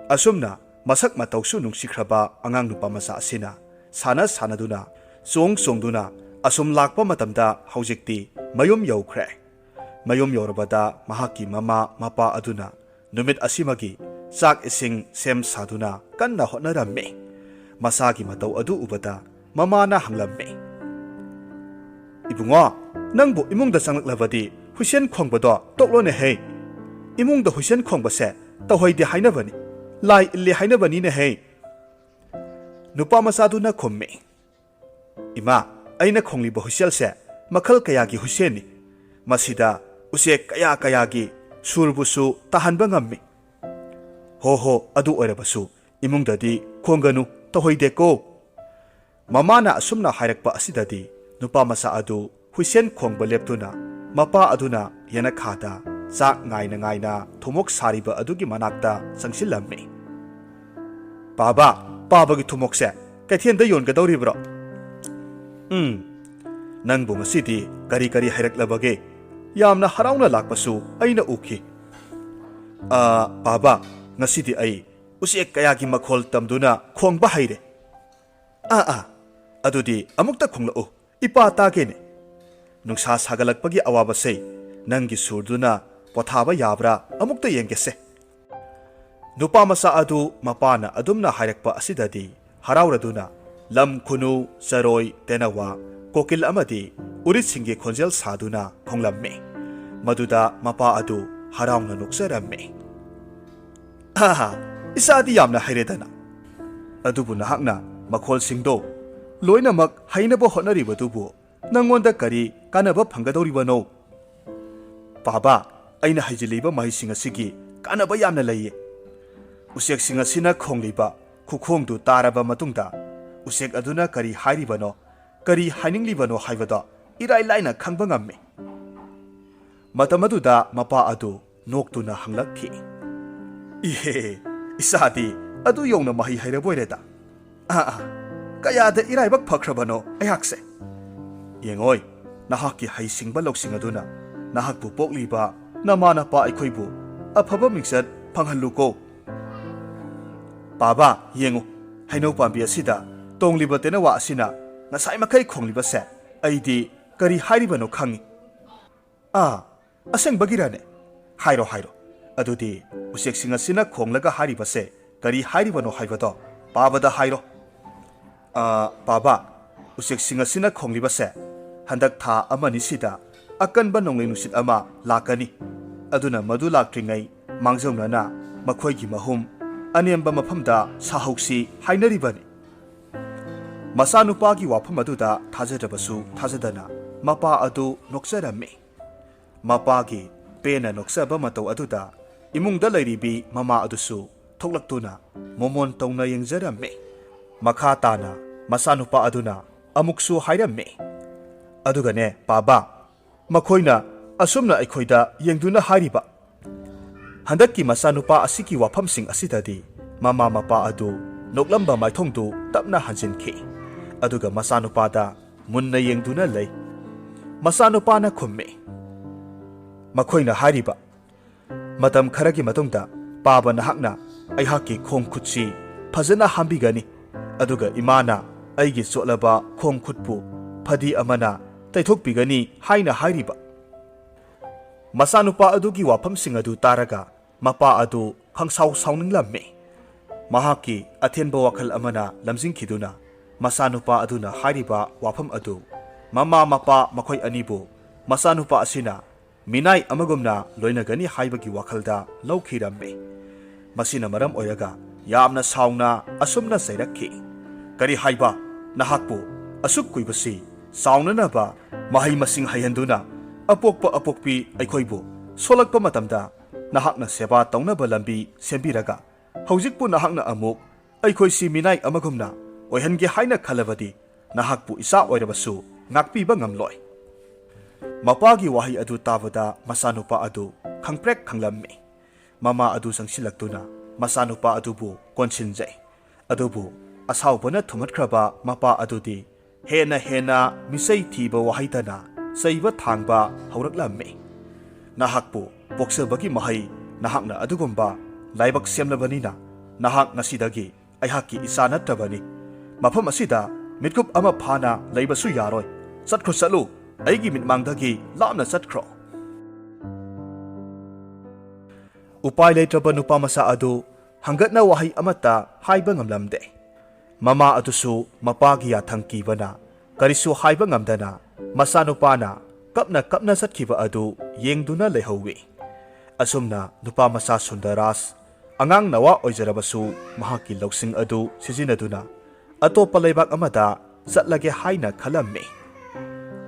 ꯑꯁꯨꯝꯅ ꯃꯁꯛ ꯃꯇꯧꯁꯨ ꯅꯨꯡꯁꯤꯈ꯭ꯔꯕ ꯑꯉꯥꯡ ꯅꯨꯄꯥ ꯃꯆꯥ ꯑꯁꯤꯅ ꯁꯥꯟꯅ ꯁꯥꯟꯅꯗꯨꯅ, ꯆꯣꯡ ꯆꯣꯡꯗꯨꯅ ꯑꯁꯨꯝ ꯂꯥꯛꯄ ꯃꯇꯝꯗ, ꯍꯧꯖꯤꯛꯇꯤ ꯃꯌꯨꯝ ꯌꯧꯈ꯭ꯔꯦ꯫ ꯃꯌꯨꯝ ꯌꯧꯔꯕꯗ ꯃꯍꯥꯛꯀꯤ ꯃꯃꯥ ꯃꯄꯥ ꯑꯗꯨꯅ ꯅꯨꯃꯤꯠ ꯑꯁꯤꯃꯒꯤ ꯆꯥꯛ ꯏꯁꯤꯡ ꯁꯦꯝ ꯁꯥꯗꯨꯅ ꯀꯟꯅ ꯍꯣꯠꯅꯔꯝꯃꯤ꯫ ꯃꯆꯥꯒꯤ ꯃꯇꯧ ꯑꯗꯨ ꯎꯕꯗ ꯃꯃꯥꯅ ꯍꯪꯂꯝꯃꯤ, "ꯏꯕꯨꯡꯉꯣ, ꯅꯪꯕꯨ ꯏꯃꯨꯡꯗ ꯆꯪꯂꯛꯂꯕꯗꯤ ꯍꯨꯏꯁꯦꯟ ꯈꯣꯡꯕꯗꯣ ꯇꯣꯛꯂꯣꯅꯦꯍꯦ꯫ ꯏꯃꯨꯡꯗ ꯍꯨꯏꯁꯦꯟ ꯈꯣꯡꯕꯁꯦ ꯇꯧꯍꯩꯗꯦ ꯍꯥꯏꯅꯕꯅꯤ, ꯂꯥꯏ ꯏꯜꯂꯦ ꯍꯥꯏꯅꯕꯅꯤꯅꯦꯍꯦ!" ꯅꯨꯄꯥ ꯃꯆꯥꯗꯨꯅ ꯈꯨꯝꯃꯤ, "ꯏꯃꯥ, ꯑꯩꯅ ꯈꯣꯡꯂꯤꯕ ꯍꯨꯏꯁꯦꯜꯁꯦ ꯃꯈꯜ ꯀꯌꯥꯒꯤ ꯍꯨꯏꯁꯦꯟꯅꯤ꯫ ꯃꯁꯤꯗ ꯎꯆꯦꯛ ꯀꯌꯥ ꯀꯌꯥꯒꯤ ꯁꯨꯔꯕꯨꯁꯨ ꯇꯥꯍꯟꯕ ꯉꯝꯃꯤ꯫ ꯍꯣ ꯍꯣ, ꯑꯗꯨ ꯑꯣꯏꯔꯕꯁꯨ ꯏꯃꯨꯡꯗꯗꯤ ꯈꯣꯡꯒꯅꯨ, ꯇꯧꯍꯩꯗꯦꯀꯣ!" ꯃꯃꯥꯅ ꯑꯁꯨꯝꯅ ꯍꯥꯏꯔꯛꯄ ꯑꯁꯤꯗꯗꯤ ꯅꯨꯄꯥ ꯃꯆꯥ ꯑꯗꯨ ꯍꯨꯏꯁꯦꯟ ꯈꯣꯡꯕ ꯂꯦꯞꯇꯨꯅ ꯃꯄꯥ ꯑꯗꯨꯅ ꯌꯦꯅꯈꯥꯗ ꯆꯥꯛ ꯉꯥꯏꯅ ꯉꯥꯏꯅ ꯊꯨꯝꯃꯣꯛ ꯁꯥꯔꯤꯕ ꯑꯗꯨꯒꯤ ꯃꯅꯥꯛꯇ ꯆꯪꯁꯤꯜꯂꯝꯃꯤ꯫ "ꯄꯥꯕ, ꯄꯥꯕꯒꯤ ꯊꯨꯝꯃꯣꯛꯁꯦ ꯀꯩꯊꯦꯜꯗ ꯌꯣꯟꯒꯗꯧꯔꯤꯕ꯭ꯔꯣ?" "ꯎꯝ, ꯅꯪꯕꯨ ꯉꯁꯤꯗꯤ ꯀꯔꯤ ꯀꯔꯤ ꯍꯩꯔꯛꯂꯕꯒꯦ? ꯌꯥꯝꯅ ꯍꯔꯥꯎꯅ ꯂꯥꯛꯄꯁꯨ ꯑꯩꯅ ꯎꯈꯤ꯫" "ꯑ, ꯄꯥꯕ, ꯉꯁꯤꯗꯤ ꯑꯩ ꯎꯆꯦꯛ ꯀꯌꯥꯒꯤ ꯃꯈꯣꯜ ꯇꯝꯗꯨꯅ ꯈꯣꯡꯕ ꯍꯩꯔꯦ꯫" "ꯑꯥ, ꯑꯥ, ꯑꯗꯨꯗꯤ ꯑꯃꯨꯛꯇ ꯈꯣꯡꯂꯛꯎ, ꯏꯄꯥ ꯇꯥꯒꯦꯅꯦ꯫ ꯅꯨꯡꯁꯥ ꯁꯥꯒꯠꯂꯛꯄꯒꯤ ꯑꯋꯥꯕꯁꯦ ꯅꯪꯒꯤ ꯁꯨꯔꯗꯨꯅ ꯄꯣꯊꯥꯕ ꯌꯥꯕ꯭ꯔꯥ ꯑꯃꯨꯛꯇ ꯌꯦꯡꯒꯦꯁꯦ꯫" ꯅꯨꯄꯥ ꯃꯆꯥ ꯑꯗꯨ ꯃꯄꯥꯅ ꯑꯗꯨꯝꯅ ꯍꯥꯏꯔꯛꯄ ꯑꯁꯤꯗꯗꯤ ꯍꯔꯥꯎꯔꯗꯨꯅ ꯂꯝ ꯈꯨꯅꯨ, ꯆꯔꯣꯏ, ꯇꯦꯅꯋꯥ, ꯀꯣꯀꯤꯜ ꯑꯃꯗꯤ ꯎꯔꯤꯠꯁꯤꯡꯒꯤ ꯈꯣꯟꯖꯦꯜ ꯁꯥꯗꯨꯅ ꯈꯣꯡꯂꯝꯃꯤ꯫ ꯃꯗꯨꯗ ꯃꯄꯥ ꯑꯗꯨ ꯍꯔꯥꯎꯅ ꯅꯣꯛꯆꯔꯝꯃꯤ꯫ "ꯑꯍꯥ, ꯏꯆꯥꯗꯤ ꯌꯥꯝꯅ ꯍꯩꯔꯦꯗꯅ꯫ ꯑꯗꯨꯕꯨ ꯅꯍꯥꯛꯅ ꯃꯈꯣꯜꯁꯤꯡꯗꯣ ꯂꯣꯏꯅꯃꯛ ꯍꯩꯅꯕ ꯍꯣꯠꯅꯔꯤꯕꯗꯨꯕꯨ ꯅꯪꯉꯣꯟꯗ ꯀꯔꯤ ꯀꯥꯟꯅꯕ ꯐꯪꯒꯗꯧꯔꯤꯕꯅꯣ? ꯄꯥꯕ, ꯑꯩꯅ ꯍꯩꯖꯤꯜꯂꯤꯕ ꯃꯍꯩꯁꯤꯡ ꯑꯁꯤꯒꯤ ꯀꯥꯟꯅꯕ ꯌꯥꯝꯅ ꯂꯩꯌꯦ꯫ ꯎꯆꯦꯛꯁꯤꯡ ꯑꯁꯤꯅ ꯈꯣꯡꯂꯤꯕ ꯈꯨꯈꯣꯡꯗꯨ ꯇꯥꯔꯕ ꯃꯇꯨꯡꯗ, ꯎꯆꯦꯛ ꯑꯗꯨꯅ ꯀꯔꯤ ꯍꯥꯏꯔꯤꯕꯅꯣ, ꯀꯔꯤ ꯍꯥꯏꯅꯤꯡꯂꯤꯕꯅꯣ ꯍꯥꯏꯕꯗꯣ ꯏꯔꯥꯏ ꯂꯥꯏꯅ ꯈꯪꯕ ꯉꯝꯃꯤ꯫ ꯃꯇꯝ ꯑꯗꯨꯗ ꯃꯄꯥ ꯑꯗꯨ ꯅꯣꯛꯇꯨꯅ ꯍꯪꯂꯛꯈꯤ, "ꯏꯍꯦ, ꯏꯆꯥꯗꯤ ꯑꯗꯨ ꯌꯧꯅ ꯃꯍꯩ ꯍꯩꯔꯕꯣꯏꯔꯦꯗ꯫ ꯑꯥ, ꯑꯥ, ꯀꯌꯥꯗ ꯏꯔꯥꯏꯕꯛ ꯐꯈ꯭ꯔꯕꯅꯣ ꯑꯩꯍꯥꯛꯁꯦ! ꯌꯦꯡꯉꯣꯏ, ꯅꯍꯥꯛꯀꯤ ꯍꯩꯁꯤꯡꯕ ꯂꯧꯁꯤꯡ ꯑꯗꯨꯅ ꯅꯍꯥꯛꯄꯨ ꯄꯣꯛꯂꯤꯕ ꯅꯃꯥ ꯅꯄꯥ ꯑꯩꯈꯣꯏꯕꯨ ꯑꯐꯕ ꯃꯤꯡꯆꯠ ꯐꯪꯍꯜꯂꯨꯀꯣ꯫ ꯄꯥꯕ, ꯌꯦꯡꯉꯨ, ꯍꯩꯅꯧ ꯄꯥꯝꯕꯤ ꯑꯁꯤꯗ ꯇꯣꯡꯂꯤꯕ ꯇꯦꯅꯋꯥ ꯑꯁꯤꯅ ꯉꯁꯥꯏ ꯃꯈꯩ ꯈꯣꯡꯂꯤꯕꯁꯦ ꯑꯩꯗꯤ ꯀꯔꯤ ꯍꯥꯏꯔꯤꯕꯅꯣ ꯈꯪꯉꯤ꯫" "ꯑꯥ, ꯑꯁꯦꯡꯕꯒꯤꯔꯅꯦ? ꯍꯥꯏꯔꯣ, ꯍꯥꯏꯔꯣ꯫ ꯑꯗꯨꯗꯤ ꯎꯆꯦꯛꯁꯤꯡ ꯑꯁꯤꯅ ꯈꯣꯡꯂꯒ ꯍꯥꯏꯔꯤꯕꯁꯦ ꯀꯔꯤ ꯍꯥꯏꯔꯤꯕꯅꯣ ꯍꯥꯏꯕꯗꯣ ꯄꯥꯕꯗ ꯍꯥꯏꯔꯣ꯫" "ꯑꯥ, ꯄꯥꯕ, ꯎꯆꯦꯛꯁꯤꯡ ꯑꯁꯤꯅ ꯈꯣꯡꯂꯤꯕꯁꯦ ꯍꯟꯗꯛ ꯊꯥ ꯑꯃꯅꯤꯁꯤꯗ ꯑꯀꯟꯕ ꯅꯣꯡꯂꯩ ꯅꯨꯡꯁꯤꯠ ꯑꯃ ꯂꯥꯛꯀꯅꯤ꯫ ꯑꯗꯨꯅ ꯃꯗꯨ ꯂꯥꯛꯇ꯭ꯔꯤꯉꯩ ꯃꯥꯡꯖꯧꯅꯅ ꯃꯈꯣꯏꯒꯤ ꯃꯍꯨꯝ ꯑꯅꯦꯝꯕ ꯃꯐꯝꯗ ꯁꯥꯍꯧꯁꯤ ꯍꯥꯏꯅꯔꯤꯕꯅꯤ꯫" ꯃꯆꯥꯅꯨꯄꯥꯒꯤ ꯋꯥꯐꯝ ꯑꯗꯨꯗ ꯊꯥꯖꯗ꯭ꯔꯕꯁꯨ ꯊꯥꯖꯗꯅ ꯃꯄꯥ ꯑꯗꯨ ꯅꯣꯛꯆꯔꯝꯃꯤ꯫ ꯃꯄꯥꯒꯤ ꯄꯦꯟꯅ ꯅꯣꯛꯆꯕ ꯃꯇꯧ ꯑꯗꯨꯗ ꯏꯃꯨꯡꯗ ꯂꯩꯔꯤꯕꯤ ꯃꯃꯥ ꯑꯗꯨꯁꯨ ꯊꯣꯛꯂꯛꯇꯨꯅ ꯃꯣꯃꯣꯟ ꯇꯧꯅ ꯌꯦꯡꯖꯔꯝꯃꯤ꯫ ꯃꯈꯥ ꯇꯥꯅ ꯃꯆꯥꯅꯨꯄꯥ ꯑꯗꯨꯅ ꯑꯃꯨꯛꯁꯨ ꯍꯥꯏꯔꯝꯃꯤ, "ꯑꯗꯨꯒꯅꯦ ꯄꯥꯕ, ꯃꯈꯣꯏꯅ ꯑꯁꯨꯝꯅ ꯑꯩꯈꯣꯏꯗ ꯌꯦꯡꯗꯨꯅ ꯍꯥꯏꯔꯤꯕ, ꯍꯟꯗꯛꯀꯤ ꯃꯆꯥꯅꯨꯄꯥ ꯑꯁꯤꯒꯤ ꯋꯥꯐꯝꯁꯤꯡ ꯑꯁꯤꯗꯗꯤ ꯃꯃꯥ ꯃꯄꯥ ꯑꯗꯨ ꯅꯣꯛꯂꯝꯕ ꯃꯥꯏꯊꯣꯡꯗꯨ ꯇꯞꯅ ꯍꯟꯖꯤꯟꯈꯤ꯫ ꯑꯗꯨꯒ ꯃꯆꯥꯅꯨꯄꯥꯗ ꯃꯨꯟꯅ ꯌꯦꯡꯗꯨꯅ ꯂꯩ꯫ ꯃꯆꯥꯅꯨꯄꯥꯅ ꯈꯨꯝꯃꯤ, ꯃꯈꯣꯏꯅ ꯍꯥꯏꯔꯤꯕ, ꯃꯇꯝ ꯈꯔꯒꯤ ꯃꯇꯨꯡꯗ ꯄꯥꯕ ꯅꯍꯥꯛꯅ ꯑꯩꯍꯥꯛꯀꯤ ꯈꯣꯡ ꯈꯨꯠꯁꯤ ꯐꯖꯅ ꯍꯥꯝꯕꯤꯒꯅꯤ, ꯑꯗꯨꯒ ꯏꯃꯥꯅ ꯑꯩꯒꯤ ꯆꯣꯠꯂꯕ ꯈꯣꯡ ꯈꯨꯠꯄꯨ ꯐꯗꯤ ꯑꯃꯅ ꯇꯩꯊꯣꯛꯄꯤꯒꯅꯤ ꯍꯥꯏꯅ ꯍꯥꯏꯔꯤꯕ꯫" ꯃꯆꯥꯅꯨꯄꯥ ꯑꯗꯨꯒꯤ ꯋꯥꯐꯝꯁꯤꯡ ꯑꯗꯨ ꯇꯥꯔꯒ ꯃꯄꯥ ꯑꯗꯨ ꯈꯪꯁꯥꯎ ꯁꯥꯎꯅꯤꯡꯂꯝꯃꯤ꯫ ꯃꯍꯥꯛꯀꯤ ꯑꯊꯦꯟꯕ ꯋꯥꯈꯜ ꯑꯃꯅ ꯂꯝꯖꯤꯡꯈꯤꯗꯨꯅ ꯃꯆꯥꯅꯨꯄꯥ ꯑꯗꯨꯅ ꯍꯥꯏꯔꯤꯕ ꯋꯥꯐꯝ ꯑꯗꯨ ꯃꯃꯥ ꯃꯄꯥ ꯃꯈꯣꯏ ꯑꯅꯤꯕꯨ ꯃꯆꯥꯅꯨꯄꯥ ꯑꯁꯤꯅ ꯃꯤꯅꯥꯏ ꯑꯃꯒꯨꯝꯅ ꯂꯣꯏꯅꯒꯅꯤ ꯍꯥꯏꯕꯒꯤ ꯋꯥꯈꯜꯗ ꯂꯧꯈꯤꯔꯝꯃꯤ꯫ ꯃꯁꯤꯅ ꯃꯔꯝ ꯑꯣꯏꯔꯒ ꯌꯥꯝꯅ ꯁꯥꯎꯅ ꯑꯁꯨꯝꯅ ꯆꯩꯔꯛꯈꯤ, "ꯀꯔꯤ ꯍꯥꯏꯕ? ꯅꯍꯥꯛꯄꯨ ꯑꯁꯨꯛ ꯀꯨꯏꯕꯁꯤ ꯆꯥꯎꯅꯅꯕ ꯃꯍꯩ ꯃꯁꯤꯡ ꯍꯩꯍꯟꯗꯨꯅ ꯑꯄꯣꯛꯄ ꯑꯄꯣꯛꯄꯤ ꯑꯩꯈꯣꯏꯕꯨ ꯁꯣꯜꯂꯛꯄ ꯃꯇꯝꯗ ꯅꯍꯥꯛꯅ ꯁꯦꯕꯥ ꯇꯧꯅꯕ ꯂꯝꯕꯤ ꯁꯦꯝꯕꯤꯔꯒ ꯍꯧꯖꯤꯛꯄꯨ ꯅꯍꯥꯛꯅ ꯑꯃꯨꯛ ꯑꯩꯈꯣꯏꯁꯤ ꯃꯤꯅꯥꯏ ꯑꯃꯒꯨꯝꯅ ꯑꯣꯏꯍꯟꯒꯦ ꯍꯥꯏꯅ ꯈꯜꯂꯕꯗꯤ ꯅꯍꯥꯛꯄꯨ ꯏꯆꯥ ꯑꯣꯏꯔꯕꯁꯨ ꯉꯥꯛꯄꯤꯕ ꯉꯝꯂꯣꯏ"꯫ ꯃꯄꯥꯒꯤ ꯋꯥꯍꯩ ꯑꯗꯨ ꯇꯥꯕꯗ ꯃꯆꯥꯅꯨꯄꯥ ꯑꯗꯨ ꯈꯪꯄ꯭ꯔꯦꯛ ꯈꯪꯂꯝꯃꯤ꯫ ꯃꯃꯥ ꯑꯗꯨ ꯆꯪꯁꯤꯜꯂꯛꯇꯨꯅ ꯃꯆꯥꯅꯨꯄꯥ ꯑꯗꯨꯕꯨ ꯀꯣꯟꯁꯤꯟꯖꯩ꯫ ꯑꯗꯨꯕꯨ ꯑꯁꯥꯎꯕꯅ ꯊꯨꯝꯍꯠꯈ꯭ꯔꯕ ꯃꯄꯥ ꯑꯗꯨꯗꯤ ꯍꯦꯟꯅ ꯍꯦꯟꯅ ꯃꯤꯆꯩ ꯊꯤꯕ ꯋꯥꯍꯩꯇꯅ ꯆꯩꯕ ꯊꯥꯡꯕ ꯍꯧꯔꯛꯂꯝꯃꯤ꯫ "ꯅꯍꯥꯛꯄꯨ ꯄꯣꯛꯆꯕꯒꯤ ꯃꯍꯩ ꯅꯍꯥꯛꯅ ꯑꯗꯨꯒꯨꯝꯕ ꯂꯥꯏꯕꯛ ꯁꯦꯝꯂꯕꯅꯤꯅ ꯅꯍꯥꯛ ꯉꯁꯤꯗꯒꯤ ꯑꯩꯍꯥꯛꯀꯤ ꯏꯆꯥ ꯅꯠꯇ꯭ꯔꯕꯅꯤ꯫ ꯃꯐꯝ ꯑꯁꯤꯗ ꯃꯤꯠꯀꯨꯞ ꯑꯃ ꯐꯥꯅ ꯂꯩꯕꯁꯨ ꯌꯥꯔꯣꯏ꯫ ꯆꯠꯈ꯭ꯔꯣ, ꯆꯠꯂꯨ, ꯑꯩꯒꯤ ꯃꯤꯠꯃꯥꯡꯗꯒꯤ ꯂꯥꯞꯅ ꯆꯠꯈ꯭ꯔꯣ"꯫ ꯎꯄꯥꯏ ꯂꯩꯇ꯭ꯔꯕ ꯅꯨꯄꯥ ꯃꯆꯥ ꯑꯗꯨ ꯍꯪꯒꯠꯅ ꯋꯥꯍꯩ ꯑꯃꯠꯇ ꯍꯥꯏꯕ ꯉꯝꯂꯝꯗꯦ꯫ ꯃꯃꯥ ꯑꯗꯨꯁꯨ ꯃꯄꯥꯒꯤ ꯌꯥꯊꯪ ꯀꯤꯕꯅ ꯀꯔꯤꯁꯨ ꯍꯥꯏꯕ ꯉꯝꯗꯅ ꯃꯆꯥꯅꯨꯄꯥꯅ ꯀꯞꯅ ꯀꯞꯅ ꯆꯠꯈꯤꯕ ꯑꯗꯨ ꯌꯦꯡꯗꯨꯅ ꯂꯩꯍꯧꯏ꯫ ꯑꯁꯨꯝꯅ ꯅꯨꯄꯥ ꯃꯆꯥ ꯁꯨꯟꯗꯔꯔꯥꯖ ꯑꯉꯥꯡ ꯅꯋꯥ ꯑꯣꯏꯖꯔꯕꯁꯨ ꯃꯍꯥꯛꯀꯤ ꯂꯧꯁꯤꯡ ꯑꯗꯨ ꯁꯤꯖꯤꯟꯅꯗꯨꯅ ꯑꯇꯣꯞꯄ ꯂꯩꯕꯥꯛ ꯑꯃꯗ ꯆꯠꯂꯒꯦ ꯍꯥꯏꯅ ꯈꯜꯂꯝꯃꯤ꯫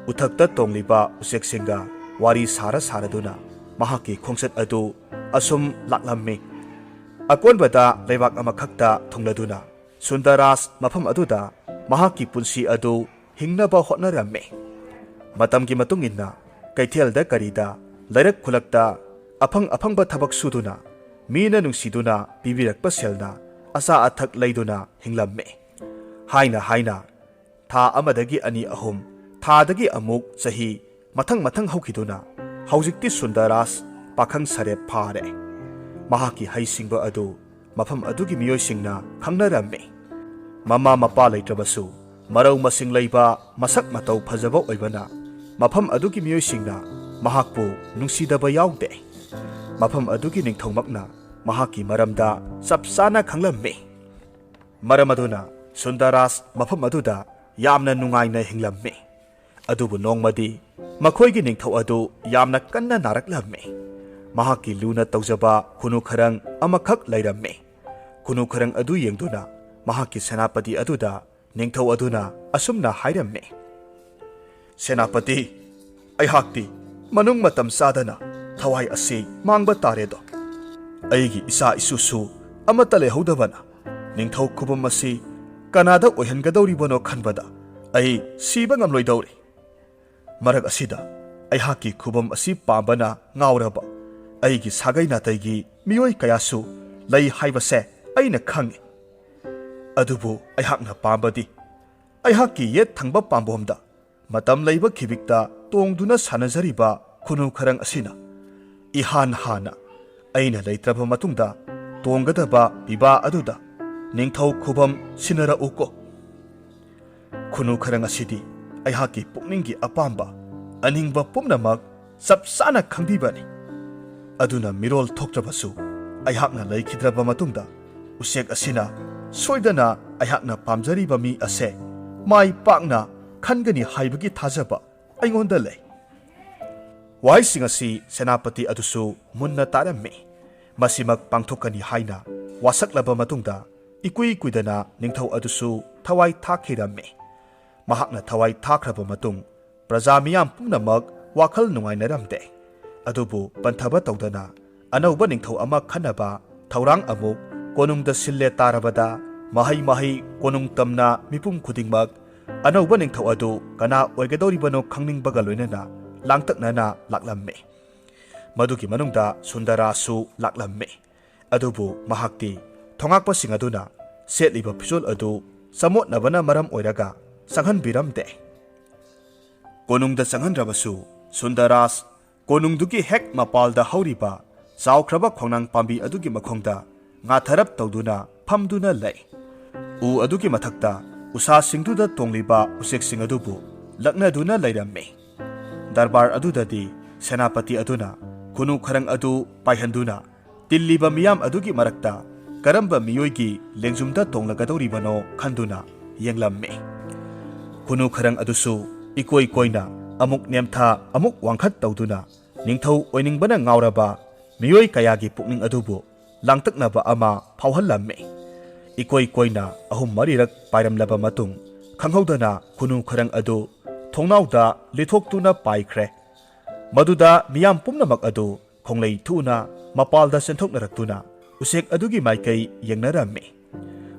ꯎꯊꯛꯇ ꯇꯣꯡꯂꯤꯕ ꯎꯆꯦꯛꯁꯤꯡꯒ ꯋꯥꯔꯤ ꯁꯥꯔ ꯁꯥꯔꯗꯨꯅ ꯃꯍꯥꯛꯀꯤ ꯈꯣꯡꯆꯠ ꯑꯗꯨ ꯑꯁꯨꯝ ꯂꯥꯛꯂꯝꯃꯤ꯫ ꯑꯀꯣꯟꯕꯗ ꯂꯩꯕꯥꯛ ꯑꯃꯈꯛꯇ ꯊꯨꯡꯂꯗꯨꯅ ꯁꯨꯟꯗꯔꯔꯥꯖ ꯃꯐꯝ ꯑꯗꯨꯗ ꯃꯍꯥꯛꯀꯤ ꯄꯨꯟꯁꯤ ꯑꯗꯨ ꯍꯤꯡꯅꯕ ꯍꯣꯠꯅꯔꯝꯃꯤ꯫ ꯃꯇꯝꯒꯤ ꯃꯇꯨꯡ ꯏꯟꯅ ꯀꯩꯊꯦꯜꯗ ꯀꯔꯤꯗ ꯂꯩꯔꯛ ꯈꯨꯂꯛꯇ ꯑꯐꯪ ꯑꯐꯪꯕ ꯊꯕꯛ ꯁꯨꯗꯨꯅ ꯃꯤꯅ ꯅꯨꯡꯁꯤꯗꯨꯅ ꯄꯤꯕꯤꯔꯛꯄ ꯁꯦꯜꯅ ꯑꯆꯥ ꯑꯊꯛ ꯂꯩꯗꯨꯅ ꯍꯤꯡꯂꯝꯃꯤ꯫ ꯍꯥꯏꯅ ꯍꯥꯏꯅ ꯊꯥ ꯑꯃꯗꯒꯤ ꯑꯅꯤ ꯑꯍꯨꯝ, ꯊꯥꯗꯒꯤ ꯑꯃꯨꯛ ꯆꯍꯤ, ꯃꯊꯪ ꯃꯊꯪ ꯍꯧꯈꯤꯗꯨꯅ ꯍꯧꯖꯤꯛꯇꯤ ꯁꯨꯟꯗꯔꯔꯥꯖ ꯄꯥꯈꯪ ꯁꯥꯔꯦꯞ ꯐꯥꯔꯦ꯫ ꯃꯍꯥꯛꯀꯤ ꯍꯩꯁꯤꯡꯕ ꯑꯗꯨ ꯃꯐꯝ ꯑꯗꯨꯒꯤ ꯃꯤꯑꯣꯏꯁꯤꯡꯅ ꯈꯪꯅꯔꯝꯃꯤ꯫ ꯃꯃꯥ ꯃꯄꯥ ꯂꯩꯇ꯭ꯔꯕꯁꯨ ꯃꯔꯧ ꯃꯁꯤꯡ ꯂꯩꯕ, ꯃꯁꯛ ꯃꯇꯧ ꯐꯖꯕ ꯑꯣꯏꯕꯅ ꯃꯐꯝ ꯑꯗꯨꯒꯤ ꯃꯤꯑꯣꯏꯁꯤꯡꯅ ꯃꯍꯥꯛꯄꯨ ꯅꯨꯡꯁꯤꯗꯕ ꯌꯥꯎꯗꯦ꯫ ꯃꯐꯝ ꯑꯗꯨꯒꯤ ꯅꯤꯡꯊꯧꯃꯛꯅ ꯃꯍꯥꯛꯀꯤ ꯃꯔꯝꯗ ꯆꯞ ꯆꯥꯅ ꯈꯪꯂꯝꯃꯤ꯫ ꯃꯔꯝ ꯑꯗꯨꯅ ꯁꯨꯟꯗꯔꯔꯥꯖ ꯃꯐꯝ ꯑꯗꯨꯗ ꯌꯥꯝꯅ ꯅꯨꯡꯉꯥꯏꯅ ꯍꯤꯡꯂꯝꯃꯤ꯫ ꯑꯗꯨꯕꯨ ꯅꯣꯡꯃꯗꯤ ꯃꯈꯣꯏꯒꯤ ꯅꯤꯡꯊꯧ ꯑꯗꯨ ꯌꯥꯝꯅ ꯀꯟꯅ ꯅꯥꯔꯛꯂꯝꯃꯤ꯫ ꯃꯍꯥꯛꯀꯤ ꯂꯨꯅ ꯇꯧꯖꯕ ꯈꯨꯅꯨ ꯈꯔꯪ ꯑꯃꯈꯛ ꯂꯩꯔꯝꯃꯤ꯫ ꯈꯨꯅꯨ ꯈꯔꯪ ꯑꯗꯨ ꯌꯦꯡꯗꯨꯅ ꯃꯍꯥꯛꯀꯤ ꯁꯦꯅꯥꯄꯇꯤ ꯑꯗꯨꯗ ꯅꯤꯡꯊꯧ ꯑꯗꯨꯅ ꯑꯁꯨꯝꯅ ꯍꯥꯏꯔꯝꯃꯤ, "ꯁꯦꯅꯥꯄꯇꯤ, ꯑꯩꯍꯥꯛꯇꯤ ꯃꯅꯨꯡ ꯃꯇꯝ ꯆꯥꯗꯅ ꯊꯋꯥꯏ ꯑꯁꯤ ꯃꯥꯡꯕ ꯇꯥꯔꯦꯗꯣ꯫ ꯑꯩꯒꯤ ꯏꯆꯥ ꯏꯁꯨꯁꯨ ꯑꯃꯠꯇ ꯂꯩꯍꯧꯗꯕꯅ ꯅꯤꯡꯊꯧ ꯈꯨꯕꯝ ꯑꯁꯤ ꯀꯅꯥꯗ ꯑꯣꯏꯍꯟꯒꯗꯧꯔꯤꯕꯅꯣ ꯈꯟꯕꯗ ꯑꯩ ꯁꯤꯕ ꯉꯝꯂꯣꯏꯗꯧꯔꯤ꯫ ꯃꯔꯛ ꯑꯁꯤꯗ ꯑꯩꯍꯥꯛꯀꯤ ꯈꯨꯕꯝ ꯑꯁꯤ ꯄꯥꯝꯕꯅ ꯉꯥꯎꯔꯕ ꯑꯩꯒꯤ ꯁꯥꯒꯩ ꯅꯥꯇꯩꯒꯤ ꯃꯤꯑꯣꯏ ꯀꯌꯥꯁꯨ ꯂꯩ ꯍꯥꯏꯕꯁꯦ ꯑꯩꯅ ꯈꯪꯏ꯫ ꯑꯗꯨꯕꯨ ꯑꯩꯍꯥꯛꯅ ꯄꯥꯝꯕꯗꯤ ꯑꯩꯍꯥꯛꯀꯤ ꯌꯦꯠ ꯊꯪꯕ ꯄꯥꯝꯕꯣꯝꯗ ꯃꯇꯝ ꯂꯩꯕ ꯈꯤꯕꯤꯛꯇ ꯇꯣꯡꯗꯨꯅ ꯁꯥꯟꯅꯖꯔꯤꯕ ꯈꯨꯅꯨ ꯈꯔꯪ ꯑꯁꯤꯅ ꯏꯍꯥꯟ ꯍꯥꯟꯅ ꯑꯩꯅ ꯂꯩꯇ꯭ꯔꯕ ꯃꯇꯨꯡꯗ ꯇꯣꯡꯒꯗꯕ ꯄꯤꯕꯥ ꯑꯗꯨꯗ ꯅꯤꯡꯊꯧ ꯈꯨꯕꯝ ꯁꯤꯟꯅꯔꯛꯎꯀꯣ꯫ ꯈꯨꯅꯨ ꯈꯔꯪ ꯑꯁꯤꯗꯤ ꯑꯩꯍꯥꯛꯀꯤ ꯄꯨꯛꯅꯤꯡꯒꯤ ꯑꯄꯥꯝꯕ ꯑꯅꯤꯡꯕ ꯄꯨꯝꯅꯃꯛ ꯆꯞ ꯆꯥꯅ ꯈꯪꯕꯤꯕꯅꯤ꯫ ꯑꯗꯨꯅ ꯃꯤꯔꯣꯜ ꯊꯣꯛꯇ꯭ꯔꯕꯁꯨ ꯑꯩꯍꯥꯛꯅ ꯂꯩꯈꯤꯗ꯭ꯔꯕ ꯃꯇꯨꯡꯗ ꯎꯆꯦꯛ ꯑꯁꯤꯅ ꯁꯣꯏꯗꯅ ꯑꯩꯍꯥꯛꯅ ꯄꯥꯝꯖꯔꯤꯕ ꯃꯤ ꯑꯁꯦ ꯃꯥꯏ ꯄꯥꯛꯅ ꯈꯟꯒꯅꯤ ꯍꯥꯏꯕꯒꯤ ꯊꯥꯖꯕ ꯑꯩꯉꯣꯟꯗ ꯂꯩ꯫" ꯋꯥꯍꯩꯁꯤꯡ ꯑꯁꯤ ꯁꯦꯅꯥꯄꯇꯤ ꯑꯗꯨꯁꯨ ꯃꯨꯟꯅ ꯇꯥꯔꯝꯃꯤ꯫ ꯃꯁꯤꯃꯛ ꯄꯥꯡꯊꯣꯛꯀꯅꯤ ꯍꯥꯏꯅ ꯋꯥꯁꯛꯂꯕ ꯃꯇꯨꯡꯗ ꯏꯀꯨꯏ ꯀꯨꯏꯗꯅ ꯅꯤꯡꯊꯧ ꯑꯗꯨꯁꯨ ꯊꯋꯥꯏ ꯊꯥꯈꯤꯔꯝꯃꯤ꯫ ꯃꯍꯥꯛꯅ ꯊꯋꯥꯏ ꯊꯥꯈ꯭ꯔꯕ ꯃꯇꯨꯡ ꯄ꯭ꯔꯖꯥ ꯃꯤꯌꯥꯝ ꯄꯨꯝꯅꯃꯛ ꯋꯥꯈꯜ ꯅꯨꯡꯉꯥꯏꯅꯔꯝꯗꯦ꯫ ꯑꯗꯨꯕꯨ ꯄꯟꯊꯕ ꯇꯧꯗꯅ ꯑꯅꯧꯕ ꯅꯤꯡꯊꯧ ꯑꯃ ꯈꯟꯅꯕ ꯊꯧꯔꯥꯡ ꯑꯃꯨꯛ ꯀꯣꯅꯨꯡꯗ ꯁꯤꯜꯂꯦ ꯇꯥꯔꯕꯗ ꯃꯍꯩ ꯃꯍꯩ ꯀꯣꯅꯨꯡ ꯇꯝꯅ ꯃꯤꯄꯨꯝ ꯈꯨꯗꯤꯡꯃꯛ ꯑꯅꯧꯕ ꯅꯤꯡꯊꯧ ꯑꯗꯨ ꯀꯅꯥ ꯑꯣꯏꯒꯗꯧꯔꯤꯕꯅꯣ ꯈꯪꯅꯤꯡꯕꯒ ꯂꯣꯏꯅꯅ ꯂꯥꯡꯇꯛꯅꯅ ꯂꯥꯛꯂꯝꯃꯤ꯫ ꯃꯗꯨꯒꯤ ꯃꯅꯨꯡꯗ ꯁꯨꯟꯗꯔꯥꯁꯨ ꯂꯥꯛꯂꯝꯃꯤ꯫ ꯑꯗꯨꯕꯨ ꯃꯍꯥꯛꯇꯤ ꯊꯣꯉꯥꯛꯄꯁꯤꯡ ꯑꯗꯨꯅ ꯁꯦꯠꯂꯤꯕ ꯐꯤꯖꯣꯜ ꯑꯗꯨ ꯆꯃꯣꯠꯅꯕꯅ ꯃꯔꯝ ꯑꯣꯏꯔꯒ ꯆꯪꯍꯟꯕꯤꯔꯝꯗꯦ꯫ ꯀꯣꯅꯨꯡꯗ ꯆꯪꯍꯟꯗ꯭ꯔꯕꯁꯨ ꯁꯨꯟꯗꯔꯥꯁ ꯀꯣꯅꯨꯡꯗꯨꯒꯤ ꯍꯦꯛ ꯃꯄꯥꯜꯗ ꯍꯧꯔꯤꯕ ꯆꯥꯎꯈ꯭ꯔꯕ ꯈꯣꯡꯅꯥꯡ ꯄꯥꯝꯕꯤ ꯑꯗꯨꯒꯤ ꯃꯈꯣꯡꯗ ꯉꯥꯊꯔꯞ ꯇꯧꯗꯨꯅ ꯐꯝꯗꯨꯅ ꯂꯩ꯫ ꯎ ꯑꯗꯨꯒꯤ ꯃꯊꯛꯇ ꯎꯁꯥꯁꯤꯡꯗꯨꯗ ꯇꯣꯡꯂꯤꯕ ꯎꯆꯦꯛꯁꯤꯡ ꯑꯗꯨꯕꯨ ꯂꯛꯅꯗꯨꯅ ꯂꯩꯔꯝꯃꯤ꯫ ꯗꯔꯕꯥꯔ ꯑꯗꯨꯗꯗꯤ ꯁꯦꯅꯥꯄꯇꯤ ꯑꯗꯨꯅ ꯈꯨꯅꯨ ꯈꯔꯪ ꯑꯗꯨ ꯄꯥꯏꯍꯟꯗꯨꯅ ꯇꯤꯜꯂꯤꯕ ꯃꯤꯌꯥꯝ ꯑꯗꯨꯒꯤ ꯃꯔꯛꯇ ꯀꯔꯝꯕ ꯃꯤꯑꯣꯏꯒꯤ ꯂꯦꯡꯖꯨꯝꯗ ꯇꯣꯡꯂꯒꯗꯧꯔꯤꯕꯅꯣ ꯈꯟꯗꯨꯅ ꯌꯦꯡꯂꯝꯃꯤ꯫ ꯈꯨꯅꯨ ꯈꯔꯪ ꯑꯗꯨꯁꯨ ꯏꯀꯣꯏ ꯀꯣꯏꯅ ꯑꯃꯨꯛ ꯅꯦꯝꯊ ꯑꯃꯨꯛ ꯋꯥꯡꯈꯠ ꯇꯧꯗꯨꯅ ꯅꯤꯡꯊꯧ ꯑꯣꯏꯅꯤꯡꯕꯅ ꯉꯥꯎꯔꯕ ꯃꯤꯑꯣꯏ ꯀꯌꯥꯒꯤ ꯄꯨꯛꯅꯤꯡ ꯑꯗꯨꯕꯨ ꯂꯥꯡꯇꯛꯅꯕ ꯑꯃ ꯐꯥꯎꯍꯜꯂꯝꯃꯤ꯫ ꯏꯀꯣꯏ ꯀꯣꯏꯅ ꯑꯍꯨꯝ ꯃꯔꯤꯔꯛ ꯄꯥꯏꯔꯝꯂꯕ ꯃꯇꯨꯡ, ꯈꯪꯍꯧꯗꯅ ꯈꯨꯅꯨ ꯈꯔꯪ ꯑꯗꯨ ꯊꯣꯡꯅꯥꯎꯗ ꯂꯤꯊꯣꯛꯇꯨꯅ ꯄꯥꯏꯈ꯭ꯔꯦ꯫ ꯃꯗꯨꯗ ꯃꯤꯌꯥꯝ ꯄꯨꯝꯅꯃꯛ ꯑꯗꯨ ꯈꯣꯡꯂꯩ ꯊꯨꯅ ꯃꯄꯥꯜꯗ ꯆꯦꯟꯊꯣꯛꯅꯔꯛꯇꯨꯅ ꯎꯆꯦꯛ ꯑꯗꯨꯒꯤ ꯃꯥꯏꯀꯩ ꯌꯦꯡꯅꯔꯝꯃꯤ꯫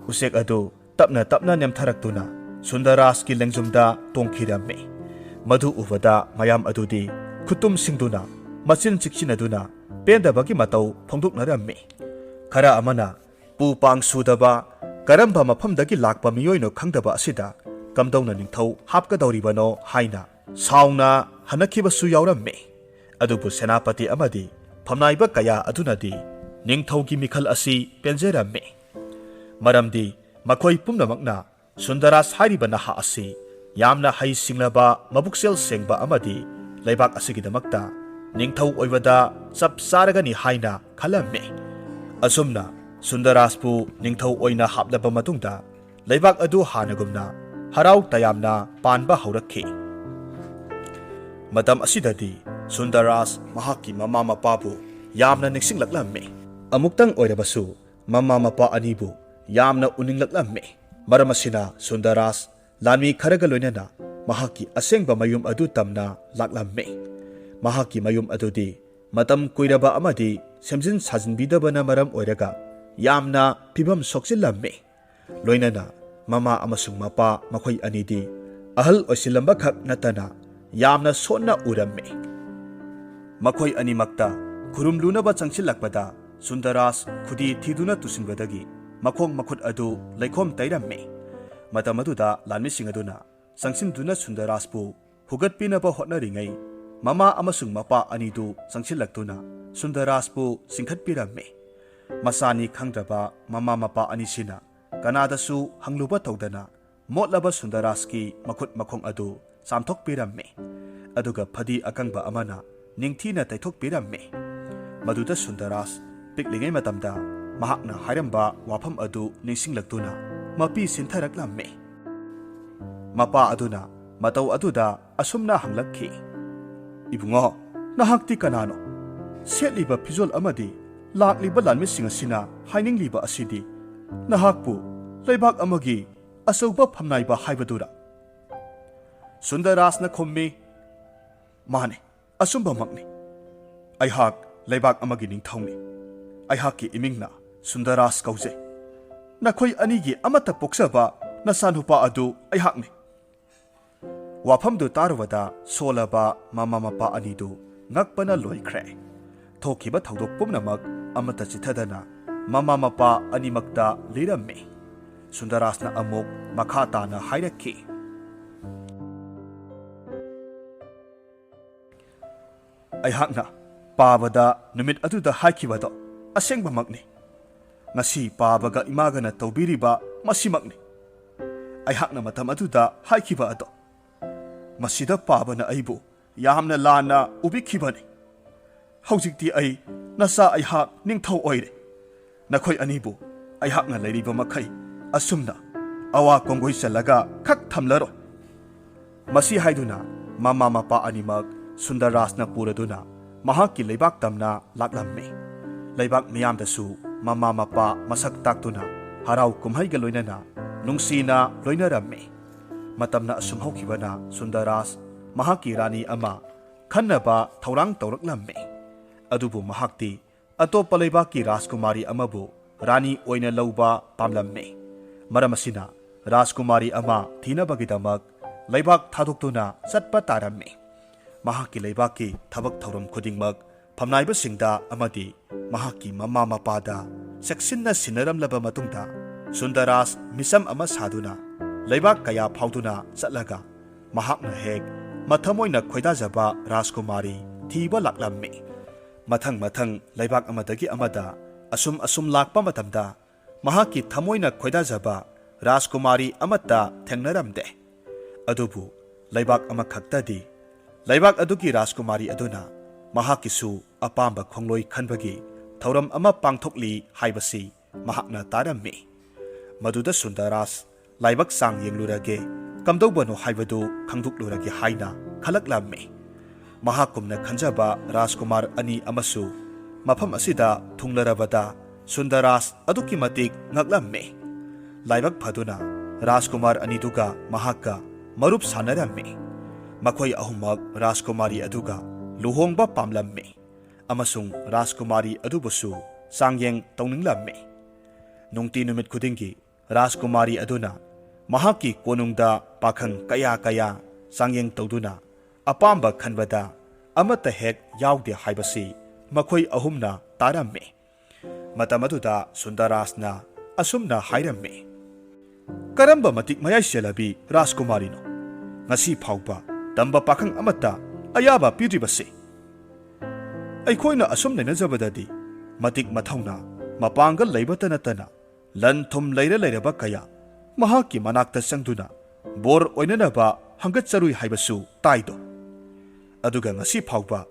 ꯎꯆꯦꯛ ꯑꯗꯨ ꯇꯞꯅ ꯇꯞꯅ ꯅꯦꯝꯊꯔꯛꯇꯨꯅ ꯁꯨꯟꯗꯔꯥꯖꯀꯤ ꯂꯦꯡꯖꯨꯝꯗ ꯇꯣꯡꯈꯤꯔꯝꯃꯤ꯫ ꯃꯗꯨ ꯎꯕꯗ ꯃꯌꯥꯝ ꯑꯗꯨꯗꯤ ꯈꯨꯠꯇꯨꯝ ꯁꯤꯡꯗꯨꯅ, ꯃꯆꯤꯟ ꯆꯤꯛꯁꯤꯟꯅꯗꯨꯅ ꯄꯦꯟꯗꯕꯒꯤ ꯃꯇꯧ ꯐꯣꯡꯗꯣꯛꯅꯔꯝꯃꯤ꯫ ꯈꯔ ꯑꯃꯅ ꯄꯨ ꯄꯥꯡ ꯁꯨꯗꯕ, ꯀꯔꯝꯕ ꯃꯐꯝꯗꯒꯤ ꯂꯥꯛꯄ ꯃꯤꯑꯣꯏꯅꯣ ꯈꯪꯗꯕ ꯑꯁꯤꯗ ꯀꯝꯗꯧꯅ ꯅꯤꯡꯊꯧ ꯍꯥꯞꯀꯗꯧꯔꯤꯕꯅꯣ ꯍꯥꯏꯅ ꯁꯥꯎꯅ ꯍꯟꯅꯈꯤꯕꯁꯨ ꯌꯥꯎꯔꯝꯃꯤ꯫ ꯑꯗꯨꯕꯨ ꯁꯦꯅꯥꯄꯇꯤ ꯑꯃꯗꯤ ꯐꯝꯅꯥꯏꯕ ꯀꯌꯥ ꯑꯗꯨꯅꯗꯤ ꯅꯤꯡꯊꯧꯒꯤ ꯃꯤꯈꯜ ꯑꯁꯤ ꯄꯦꯟꯖꯔꯝꯃꯤ꯫ ꯃꯔꯝꯗꯤ ꯃꯈꯣꯏ ꯄꯨꯝꯅꯃꯛꯅ ꯁꯨꯟꯗꯔꯥꯁ ꯍꯥꯏꯔꯤꯕ ꯅꯍꯥ ꯑꯁꯤ ꯌꯥꯝꯅ ꯍꯩ ꯁꯤꯡꯂꯕ, ꯃꯕꯨꯛꯆꯦꯜ ꯁꯦꯡꯕ ꯑꯃꯗꯤ ꯂꯩꯕꯥꯛ ꯑꯁꯤꯒꯤꯗꯃꯛꯇ ꯅꯤꯡꯊꯧ ꯑꯣꯏꯕꯗ ꯆꯞ ꯆꯥꯔꯒꯅꯤ ꯍꯥꯏꯅ ꯈꯜꯂꯝꯃꯤ꯫ ꯑꯁꯨꯝꯅ ꯁꯨꯟꯗꯔꯥꯁꯄꯨ ꯅꯤꯡꯊꯧ ꯑꯣꯏꯅ ꯍꯥꯞꯂꯕ ꯃꯇꯨꯡꯗ, ꯂꯩꯕꯥꯛ ꯑꯗꯨ ꯍꯥꯟꯅꯒꯨꯝꯅ ꯍꯔꯥꯎ ꯇꯌꯥꯝꯅ ꯄꯥꯟꯕ ꯍꯧꯔꯛꯈꯤ꯫ ꯃꯇꯝ ꯑꯁꯤꯗꯗꯤ ꯁꯨꯟꯗꯔꯥꯁ ꯃꯍꯥꯛꯀꯤ ꯃꯃꯥ ꯃꯄꯥꯕꯨ ꯌꯥꯝꯅ ꯅꯤꯡꯁꯤꯡꯂꯛꯂꯝꯃꯤ꯫ ꯑꯃꯨꯛꯇꯪ ꯑꯣꯏꯔꯕꯁꯨ ꯃꯃꯥ ꯃꯄꯥ ꯑꯅꯤꯕꯨ ꯌꯥꯝꯅ ꯎꯅꯤꯡꯂꯛꯂꯝꯃꯤ꯫ ꯃꯔꯝ ꯑꯁꯤꯅ ꯁꯨꯟꯗꯔꯥꯁ ꯂꯥꯟꯃꯤ ꯈꯔꯒ ꯂꯣꯏꯅꯅ ꯃꯍꯥꯛꯀꯤ ꯑꯁꯦꯡꯕ ꯃꯌꯨꯝ ꯑꯗꯨ ꯇꯝꯅ ꯂꯥꯛꯂꯝꯃꯤ꯫ ꯃꯍꯥꯛꯀꯤ ꯃꯌꯨꯝ ꯑꯗꯨꯗꯤ ꯃꯇꯝ ꯀꯨꯏꯔꯕ ꯑꯃꯗꯤ ꯁꯦꯝꯖꯤꯟ ꯁꯥꯖꯤꯟꯕꯤꯗꯕꯅ ꯃꯔꯝ ꯑꯣꯏꯔꯒ ꯌꯥꯝꯅ ꯐꯤꯕꯝ ꯁꯣꯛꯆꯤꯜꯂꯝꯃꯤ꯫ ꯂꯣꯏꯅꯅ ꯃꯃꯥ ꯑꯃꯁꯨꯡ ꯃꯄꯥ ꯃꯈꯣꯏ ꯑꯅꯤꯗꯤ ꯑꯍꯜ ꯑꯣꯏꯁꯤꯜꯂꯝꯕꯈꯛ ꯅꯠꯇꯅ ꯌꯥꯝꯅ ꯁꯣꯟꯅ ꯎꯔꯝꯃꯤ꯫ ꯃꯈꯣꯏ ꯑꯅꯤꯃꯛꯇ ꯈꯨꯔꯨꯝꯂꯨꯅꯕ ꯆꯪꯁꯤꯜꯂꯛꯄꯗ ꯁꯨꯟꯗꯔꯥꯁ ꯈꯨꯗꯤ ꯊꯤꯗꯨꯅ ꯇꯨꯁꯤꯟꯕꯗꯒꯤ ꯃꯈꯣꯡ ꯃꯈꯨꯠ ꯑꯗꯨ ꯂꯩꯈꯣꯝ ꯇꯩꯔꯝꯃꯤ꯫ ꯃꯇꯝ ꯑꯗꯨꯗ ꯂꯥꯟꯃꯤꯁꯤꯡ ꯑꯗꯨꯅ ꯆꯪꯁꯤꯟꯗꯨꯅ ꯁꯨꯟꯗꯔꯥꯁꯄꯨ ꯍꯨꯒꯠꯄꯤꯅꯕ ꯍꯣꯠꯅꯔꯤꯉꯩ, ꯃꯃꯥ ꯑꯃꯁꯨꯡ ꯃꯄꯥ ꯑꯅꯤꯗꯨ ꯆꯪꯁꯤꯜꯂꯛꯇꯨꯅ ꯁꯨꯟꯗꯔꯥꯁꯄꯨ ꯆꯤꯡꯈꯠꯄꯤꯔꯝꯃꯤ꯫ ꯃꯆꯥꯅꯤ ꯈꯪꯗ꯭ꯔꯕ ꯃꯃꯥ ꯃꯄꯥ ꯑꯅꯤꯁꯤꯅ ꯀꯅꯥꯗꯁꯨ ꯍꯪꯂꯨꯕ ꯇꯧꯗꯅ ꯃꯣꯠꯂꯕ ꯁꯨꯟꯗꯔꯥꯁꯀꯤ ꯃꯈꯨꯠ ꯃꯈꯣꯡ ꯑꯗꯨ ꯆꯥꯝꯊꯣꯛꯄꯤꯔꯝꯃꯤ꯫ ꯑꯗꯨꯒ ꯐꯗꯤ ꯑꯀꯪꯕ ꯑꯃꯅ ꯅꯤꯡꯊꯤꯅ ꯇꯩꯊꯣꯛꯄꯤꯔꯝꯃꯤ꯫ ꯃꯗꯨꯗ ꯁꯨꯟꯗꯔꯥꯁ ꯄꯤꯛꯂꯤꯉꯩ ꯃꯇꯝꯗ ꯃꯍꯥꯛꯅ ꯍꯥꯏꯔꯝꯕ ꯋꯥꯐꯝ ꯑꯗꯨ ꯅꯤꯡꯁꯤꯡꯂꯛꯇꯨꯅ ꯃꯄꯤ ꯁꯤꯟꯊꯔꯛꯂꯝꯃꯤ꯫ ꯃꯄꯥ ꯑꯗꯨꯅ ꯃꯇꯧ ꯑꯗꯨꯗ ꯑꯁꯨꯝꯅ ꯍꯪꯂꯛꯈꯤ, "ꯏꯕꯨꯡꯉꯣ, ꯅꯍꯥꯛꯇꯤ ꯀꯅꯥꯅꯣ? ꯁꯦꯠꯂꯤꯕ ꯐꯤꯖꯣꯜ ꯑꯃꯗꯤ ꯂꯥꯛꯂꯤꯕ ꯂꯥꯟꯃꯤꯁꯤꯡ ꯑꯁꯤꯅ ꯍꯥꯏꯅꯤꯡꯂꯤꯕ ꯑꯁꯤꯗꯤ ꯅꯍꯥꯛꯄꯨ ꯂꯩꯕꯥꯛ ꯑꯃꯒꯤ ꯑꯆꯧꯕ ꯐꯝꯅꯥꯏꯕ ꯍꯥꯏꯕꯗꯨꯔ? ꯁꯨꯟꯗꯔꯔꯥꯖꯅ ꯈꯨꯝꯃꯤ, "ꯃꯥꯅꯤ, ꯑꯆꯨꯝꯕꯃꯛꯅꯤ꯫ ꯑꯩꯍꯥꯛ ꯂꯩꯕꯥꯛ ꯑꯃꯒꯤ ꯅꯤꯡꯊꯧꯅꯤ꯫ ꯑꯩꯍꯥꯛꯀꯤ ꯏꯃꯤꯡꯅ ꯁꯨꯟꯗꯔꯔꯥꯖ ꯀꯧꯖꯩ꯫ ꯅꯈꯣꯏ ꯑꯅꯤꯒꯤ ꯑꯃꯠꯇ ꯄꯣꯛꯆꯕ ꯅꯆꯥꯅꯨꯄꯥ ꯑꯗꯨ ꯑꯩꯍꯥꯛꯅꯤ"꯫ ꯋꯥꯐꯝꯗꯨ ꯇꯥꯔꯨꯕꯗ ꯁꯣꯜꯂꯕ ꯃꯃꯥ ꯃꯄꯥ ꯑꯅꯤꯗꯨ ꯉꯛꯄꯅ ꯂꯣꯏꯈ꯭ꯔꯦ꯫ ꯊꯣꯛꯈꯤꯕ ꯊꯧꯗꯣꯛ ꯄꯨꯝꯅꯃꯛ ꯑꯃꯠꯇ ꯆꯤꯊꯗꯅ ꯃꯃꯥ ꯃꯄꯥ ꯑꯅꯤꯃꯛꯇ ꯂꯤꯔꯝꯃꯤ꯫ ꯁꯨꯟꯗꯔꯔꯥꯖꯅ ꯑꯃꯨꯛ ꯃꯈꯥ ꯇꯥꯅ ꯍꯥꯏꯔꯛꯈꯤ, "ꯑꯩꯍꯥꯛꯅ ꯄꯥꯕꯗ ꯅꯨꯃꯤꯠ ꯑꯗꯨꯗ ꯍꯥꯏꯈꯤꯕꯗꯣ ꯑꯁꯦꯡꯕꯃꯛꯅꯤ꯫ ꯉꯁꯤ ꯄꯥꯕꯒ ꯏꯃꯥꯒꯅ ꯇꯧꯕꯤꯔꯤꯕ ꯃꯁꯤꯃꯛꯅꯤ꯫ ꯑꯩꯍꯥꯛꯅ ꯃꯇꯝ ꯑꯗꯨꯗ ꯍꯥꯏꯈꯤꯕ ꯑꯗꯣ, ꯃꯁꯤꯗ ꯄꯥꯕꯅ ꯑꯩꯕꯨ ꯌꯥꯝꯅ ꯂꯥꯟꯅ ꯎꯕꯤꯈꯤꯕꯅꯤ꯫ ꯍꯧꯖꯤꯛꯇꯤ ꯑꯩ ꯅꯆꯥ ꯑꯩꯍꯥꯛ ꯅꯤꯡꯊꯧ ꯑꯣꯏꯔꯦ꯫ ꯅꯈꯣꯏ ꯑꯅꯤꯕꯨ ꯑꯩꯍꯥꯛꯅ ꯂꯩꯔꯤꯕ ꯃꯈꯩ ꯑꯁꯨꯝꯅ ꯑꯋꯥ ꯀꯣꯡꯒꯣꯏ ꯆꯜꯂꯒ ꯈꯛ ꯊꯝꯂꯔꯣꯏ"꯫ ꯃꯁꯤ ꯍꯥꯏꯗꯨꯅ ꯃꯃꯥ ꯃꯄꯥ ꯑꯅꯤꯃꯛ ꯁꯨꯟꯗꯔꯔꯥꯖꯅ ꯄꯨꯔꯗꯨꯅ ꯃꯍꯥꯛꯀꯤ ꯂꯩꯕꯥꯛ ꯇꯝꯅ ꯂꯥꯛꯂꯝꯃꯤ꯫ ꯂꯩꯕꯥꯛ ꯃꯤꯌꯥꯝꯗꯁꯨ ꯃꯃꯥ ꯃꯄꯥ ꯃꯁꯛ ꯇꯥꯛꯇꯨꯅ ꯍꯔꯥꯎ ꯀꯨꯝꯍꯩꯒ ꯂꯣꯏꯅꯅ ꯅꯨꯡꯁꯤꯅ ꯂꯣꯏꯅꯔꯝꯃꯤ꯫ ꯃꯇꯝꯅ ꯑꯁꯨꯝ ꯍꯧꯈꯤꯕꯅ ꯁꯨꯟꯗꯔꯔꯥꯖ ꯃꯍꯥꯛꯀꯤ ꯔꯥꯅꯤ ꯑꯃ ꯈꯟꯅꯕ ꯊꯧꯔꯥꯡ ꯇꯧꯔꯛꯂꯝꯃꯤ꯫ ꯑꯗꯨꯕꯨ ꯃꯍꯥꯛꯇꯤ ꯑꯇꯣꯞꯄ ꯂꯩꯕꯥꯛꯀꯤ ꯔꯥꯖꯀꯨꯃꯥꯔꯤ ꯑꯃꯕꯨ ꯔꯥꯅꯤ ꯑꯣꯏꯅ ꯂꯧꯕ ꯄꯥꯝꯂꯝꯃꯤ꯫ ꯃꯔꯝ ꯑꯁꯤꯅ ꯔꯥꯖꯀꯨꯃꯥꯔꯤ ꯑꯃ ꯊꯤꯅꯕꯒꯤꯗꯃꯛ ꯂꯩꯕꯥꯛ ꯊꯥꯗꯣꯛꯇꯨꯅ ꯆꯠꯄ ꯇꯥꯔꯝꯃꯤ꯫ ꯃꯍꯥꯛꯀꯤ ꯂꯩꯕꯥꯛꯀꯤ ꯊꯕꯛ ꯊꯧꯔꯝ ꯈꯨꯗꯤꯡꯃꯛ ꯐꯝꯅꯥꯏꯕꯁꯤꯡꯗ ꯑꯃꯗꯤ ꯃꯍꯥꯛꯀꯤ ꯃꯃꯥ ꯃꯄꯥꯗ ꯆꯦꯛꯁꯤꯟꯅ ꯁꯤꯟꯅꯔꯝꯂꯕ ꯃꯇꯨꯡꯗ, ꯁꯨꯟꯗꯔꯔꯥꯖ ꯃꯤꯆꯝ ꯑꯃ ꯁꯥꯗꯨꯅ ꯂꯩꯕꯥꯛ ꯀꯌꯥ ꯐꯥꯎꯗꯨꯅ ꯆꯠꯂꯒ ꯃꯍꯥꯛꯅ ꯍꯦꯛ ꯃꯊꯃꯣꯏꯅ ꯈꯣꯏꯗꯥꯖꯕ ꯔꯥꯖꯀꯨꯃꯥꯔꯤ ꯊꯤꯕ ꯂꯥꯛꯂꯝꯃꯤ꯫ ꯃꯊꯪ ꯃꯊꯪ ꯂꯩꯕꯥꯛ ꯑꯃꯗꯒꯤ ꯑꯃꯗ ꯑꯁꯨꯝ ꯑꯁꯨꯝ ꯂꯥꯛꯄ ꯃꯇꯝꯗ ꯃꯍꯥꯛꯀꯤ ꯊꯃꯣꯏꯅ ꯈꯣꯏꯗꯥꯖꯕ ꯔꯥꯖꯀꯨꯃꯥꯔꯤ ꯑꯃꯠꯇ ꯊꯦꯡꯅꯔꯝꯗꯦ꯫ ꯑꯗꯨꯕꯨ ꯂꯩꯕꯥꯛ ꯑꯃꯈꯛꯇꯗꯤ ꯂꯩꯕꯥꯛ ꯑꯗꯨꯒꯤ ꯔꯥꯖꯀꯨꯃꯥꯔꯤ ꯑꯗꯨꯅ ꯃꯍꯥꯛꯀꯤꯁꯨ ꯑꯄꯥꯝꯕ ꯈꯣꯡꯂꯣꯏ ꯈꯟꯕꯒꯤ ꯊꯧꯔꯝ ꯑꯃ ꯄꯥꯡꯊꯣꯛꯂꯤ ꯍꯥꯏꯕꯁꯤ ꯃꯍꯥꯛꯅ ꯇꯥꯔꯝꯃꯤ꯫ ꯃꯗꯨꯗ ꯁꯨꯟꯗꯔꯔꯥꯖ ꯂꯥꯏꯕꯛ ꯆꯥꯡ ꯌꯦꯡꯂꯨꯔꯒꯦ, ꯀꯝꯗꯧꯕꯅꯣ ꯍꯥꯏꯕꯗꯨ ꯈꯪꯗꯣꯛꯂꯨꯔꯒꯦ ꯍꯥꯏꯅ ꯈꯜꯂꯛꯂꯝꯃꯤ꯫ ꯃꯍꯥꯛꯀꯨꯝꯅ ꯈꯟꯖꯕ ꯔꯥꯖꯀꯨꯃꯥꯔ ꯑꯅꯤ ꯑꯃꯁꯨ ꯃꯐꯝ ꯑꯁꯤꯗ ꯊꯨꯡꯂꯔꯕꯗ ꯁꯨꯟꯗꯔꯥꯖ ꯑꯗꯨꯛꯀꯤ ꯃꯇꯤꯛ ꯉꯛꯂꯝꯃꯤ꯫ ꯂꯥꯏꯕꯛ ꯐꯗꯨꯅ ꯔꯥꯖꯀꯨꯃꯥꯔ ꯑꯅꯤꯗꯨꯒ ꯃꯍꯥꯛꯀ ꯃꯔꯨꯞ ꯁꯥꯟꯅꯔꯝꯃꯤ꯫ ꯃꯈꯣꯏ ꯑꯍꯨꯝꯃꯛ ꯔꯥꯖꯀꯨꯃꯥꯔꯤ ꯑꯗꯨꯒ ꯂꯨꯍꯣꯡꯕ ꯄꯥꯝꯂꯝꯃꯤ ꯑꯃꯁꯨꯡ ꯔꯥꯖꯀꯨꯃꯥꯔꯤ ꯑꯗꯨꯕꯨꯁꯨ ꯆꯥꯡꯌꯦꯡ ꯇꯧꯅꯤꯡꯂꯝꯃꯤ꯫ ꯅꯨꯡꯇꯤ ꯅꯨꯃꯤꯠ ꯈꯨꯗꯤꯡꯒꯤ ꯔꯥꯖꯀꯨꯃꯥꯔꯤ ꯑꯗꯨꯅ ꯃꯍꯥꯛꯀꯤ ꯀꯣꯅꯨꯡꯗ ꯄꯥꯈꯪ ꯀꯌꯥ ꯀꯌꯥ ꯆꯥꯡꯌꯦꯡ ꯇꯧꯗꯨꯅ ꯑꯄꯥꯝꯕ ꯈꯟꯕꯗ ꯑꯃꯠꯇ ꯍꯦꯛ ꯌꯥꯎꯗꯦ ꯍꯥꯏꯕꯁꯤ ꯃꯈꯣꯏ ꯑꯍꯨꯝꯅ ꯇꯥꯔꯝꯃꯤ꯫ ꯃꯇꯝ ꯑꯗꯨꯗ ꯁꯨꯟꯗꯔꯥꯖꯅ ꯑꯁꯨꯝꯅ ꯍꯥꯏꯔꯝꯃꯤ, "ꯀꯔꯝꯕ ꯃꯇꯤꯛ ꯃꯌꯥꯏ ꯆꯦꯜꯂꯕꯤ ꯔꯥꯖꯀꯨꯃꯥꯔꯤꯅꯣ? ꯉꯁꯤ ꯐꯥꯎꯕ ꯇꯝꯕ ꯄꯥꯈꯪ ꯑꯃꯠꯇ ꯑꯌꯥꯕ ꯄꯤꯗ꯭ꯔꯤꯕꯁꯤ? ꯑꯩꯈꯣꯏꯅ ꯑꯁꯨꯝ ꯅꯩꯅꯖꯕꯗꯗꯤ ꯃꯇꯤꯛ ꯃꯊꯧꯅꯥ, ꯃꯄꯥꯡꯒꯜ ꯂꯩꯕꯇ ꯅꯠꯇꯅ ꯂꯟ ꯊꯨꯝ ꯂꯩꯔ ꯂꯩꯔꯕ ꯀꯌꯥ ꯃꯍꯥꯛꯀꯤ ꯃꯅꯥꯛꯇ ꯆꯪꯗꯨꯅ ꯕꯣꯔ ꯑꯣꯏꯅꯅꯕ ꯍꯪꯒꯠꯆꯔꯨꯏ ꯍꯥꯏꯕꯁꯨ ꯇꯥꯏꯗꯣ꯫ ꯑꯗꯨꯒ ꯉꯁꯤ ꯐꯥꯎꯕ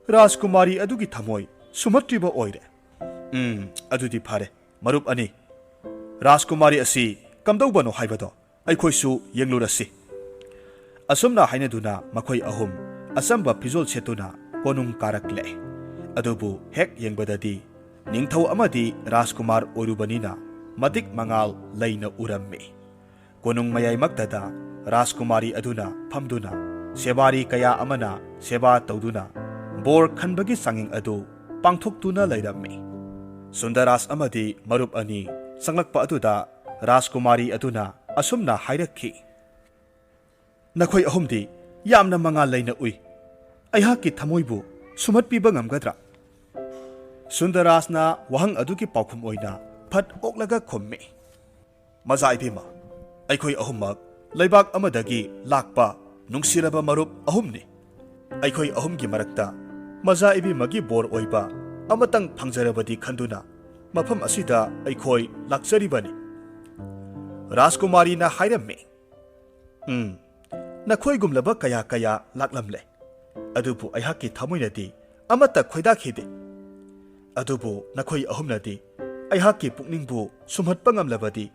ꯔꯥꯖꯀꯨꯃꯥꯔꯤ ꯑꯗꯨꯒꯤ ꯊꯃꯣꯏ ꯁꯨꯝꯍꯠꯇ꯭ꯔꯤꯕ ꯑꯣꯏꯔꯦ꯫ ꯎꯝ, ꯑꯗꯨꯗꯤ ꯐꯔꯦ, ꯃꯔꯨꯞ ꯑꯅꯤ, ꯔꯥꯖꯀꯨꯃꯥꯔꯤ ꯑꯁꯤ ꯀꯝꯗꯧꯕꯅꯣ ꯍꯥꯏꯕꯗꯣ ꯑꯩꯈꯣꯏꯁꯨ ꯌꯦꯡꯂꯨꯔꯁꯤ꯫" ꯑꯁꯨꯝꯅ ꯍꯥꯏꯅꯗꯨꯅ ꯃꯈꯣꯏ ꯑꯍꯨꯝ ꯑꯆꯝꯕ ꯐꯤꯖꯣꯜ ꯁꯦꯠꯇꯨꯅ ꯀꯣꯅꯨꯡ ꯀꯥꯔꯛꯂꯦ꯫ ꯑꯗꯨꯕꯨ ꯍꯦꯛ ꯌꯦꯡꯕꯗꯗꯤ ꯅꯤꯡꯊꯧ ꯑꯃꯗꯤ ꯔꯥꯖꯀꯨꯃꯥꯔ ꯑꯣꯏꯔꯨꯕꯅꯤꯅ ꯃꯇꯤꯛ ꯃꯉꯥꯜ ꯂꯩꯅ ꯎꯔꯝꯃꯤ꯫ ꯀꯣꯅꯨꯡ ꯃꯌꯥꯏꯃꯛꯇꯗ ꯔꯥꯖꯀꯨꯃꯥꯔꯤ ꯑꯗꯨꯅ ꯐꯝꯗꯨꯅ ꯁꯦꯕꯥꯔꯤ ꯀꯌꯥ ꯑꯃꯅ ꯁꯦꯕꯥ ꯇꯧꯗꯨꯅ ꯕꯣꯔ ꯈꯟꯕꯒꯤ ꯆꯥꯡꯌꯦꯡ ꯑꯗꯨ ꯄꯥꯡꯊꯣꯛꯇꯨꯅ ꯂꯩꯔꯝꯃꯤ꯫ ꯁꯨꯟꯗꯔꯥꯖ ꯑꯃꯗꯤ ꯃꯔꯨꯞ ꯑꯅꯤ ꯆꯪꯂꯛꯄ ꯑꯗꯨꯗ ꯔꯥꯖꯀꯨꯃꯥꯔꯤ ꯑꯗꯨꯅ ꯑꯁꯨꯝꯅ ꯍꯥꯏꯔꯛꯈꯤ, "ꯅꯈꯣꯏ ꯑꯍꯨꯝꯗꯤ ꯌꯥꯝꯅ ꯃꯉꯥꯜ ꯂꯩꯅ ꯎꯏ꯫ ꯑꯩꯍꯥꯛꯀꯤ ꯊꯃꯣꯏꯕꯨ ꯁꯨꯝꯍꯠꯄꯤꯕ ꯉꯝꯒꯗ꯭ꯔꯥ?" ꯁꯨꯟꯗꯔꯥꯖꯅ ꯋꯥꯍꯪ ꯑꯗꯨꯒꯤ ꯄꯥꯎꯈꯨꯝ ꯑꯣꯏꯅ ꯐꯠ ꯑꯣꯛꯂꯒ ꯈꯨꯝꯃꯤ, "ꯃꯖꯥ ꯏꯕꯦꯝꯃ, ꯑꯩꯈꯣꯏ ꯑꯍꯨꯝꯃꯛ ꯂꯩꯕꯥꯛ ꯑꯃꯗꯒꯤ ꯂꯥꯛꯄ ꯅꯨꯡꯁꯤꯔꯕ ꯃꯔꯨꯞ ꯑꯍꯨꯝꯅꯤ꯫ ꯑꯩꯈꯣꯏ ꯑꯍꯨꯝꯒꯤ ꯃꯔꯛꯇ ꯃꯖꯥ ꯏꯕꯦꯝꯃꯒꯤ ꯕꯣꯔ ꯑꯣꯏꯕ ꯑꯃꯇꯪ ꯐꯪꯖꯔꯕꯗꯤ ꯈꯟꯗꯨꯅ ꯃꯐꯝ ꯑꯁꯤꯗ ꯑꯩꯈꯣꯏ ꯂꯥꯛꯆꯔꯤꯕꯅꯤ꯫" ꯔꯥꯖꯀꯨꯃꯥꯔꯤꯅ ꯍꯥꯏꯔꯝꯃꯤ, "ꯎꯝ, ꯅꯈꯣꯏꯒꯨꯝꯂꯕ ꯀꯌꯥ ꯀꯌꯥ ꯂꯥꯛꯂꯝꯂꯦ꯫ ꯑꯗꯨꯕꯨ ꯑꯩꯍꯥꯛꯀꯤ ꯊꯃꯣꯏꯅꯗꯤ ꯑꯃꯠꯇ ꯈꯣꯏꯗꯥꯈꯤꯗꯦ꯫ ꯑꯗꯨꯕꯨ ꯅꯈꯣꯏ ꯑꯍꯨꯝꯅꯗꯤ ꯑꯩꯍꯥꯛꯀꯤ ꯄꯨꯛꯅꯤꯡꯕꯨ ꯁꯨꯝꯍꯠꯄ ꯉꯝꯂꯕꯗꯤ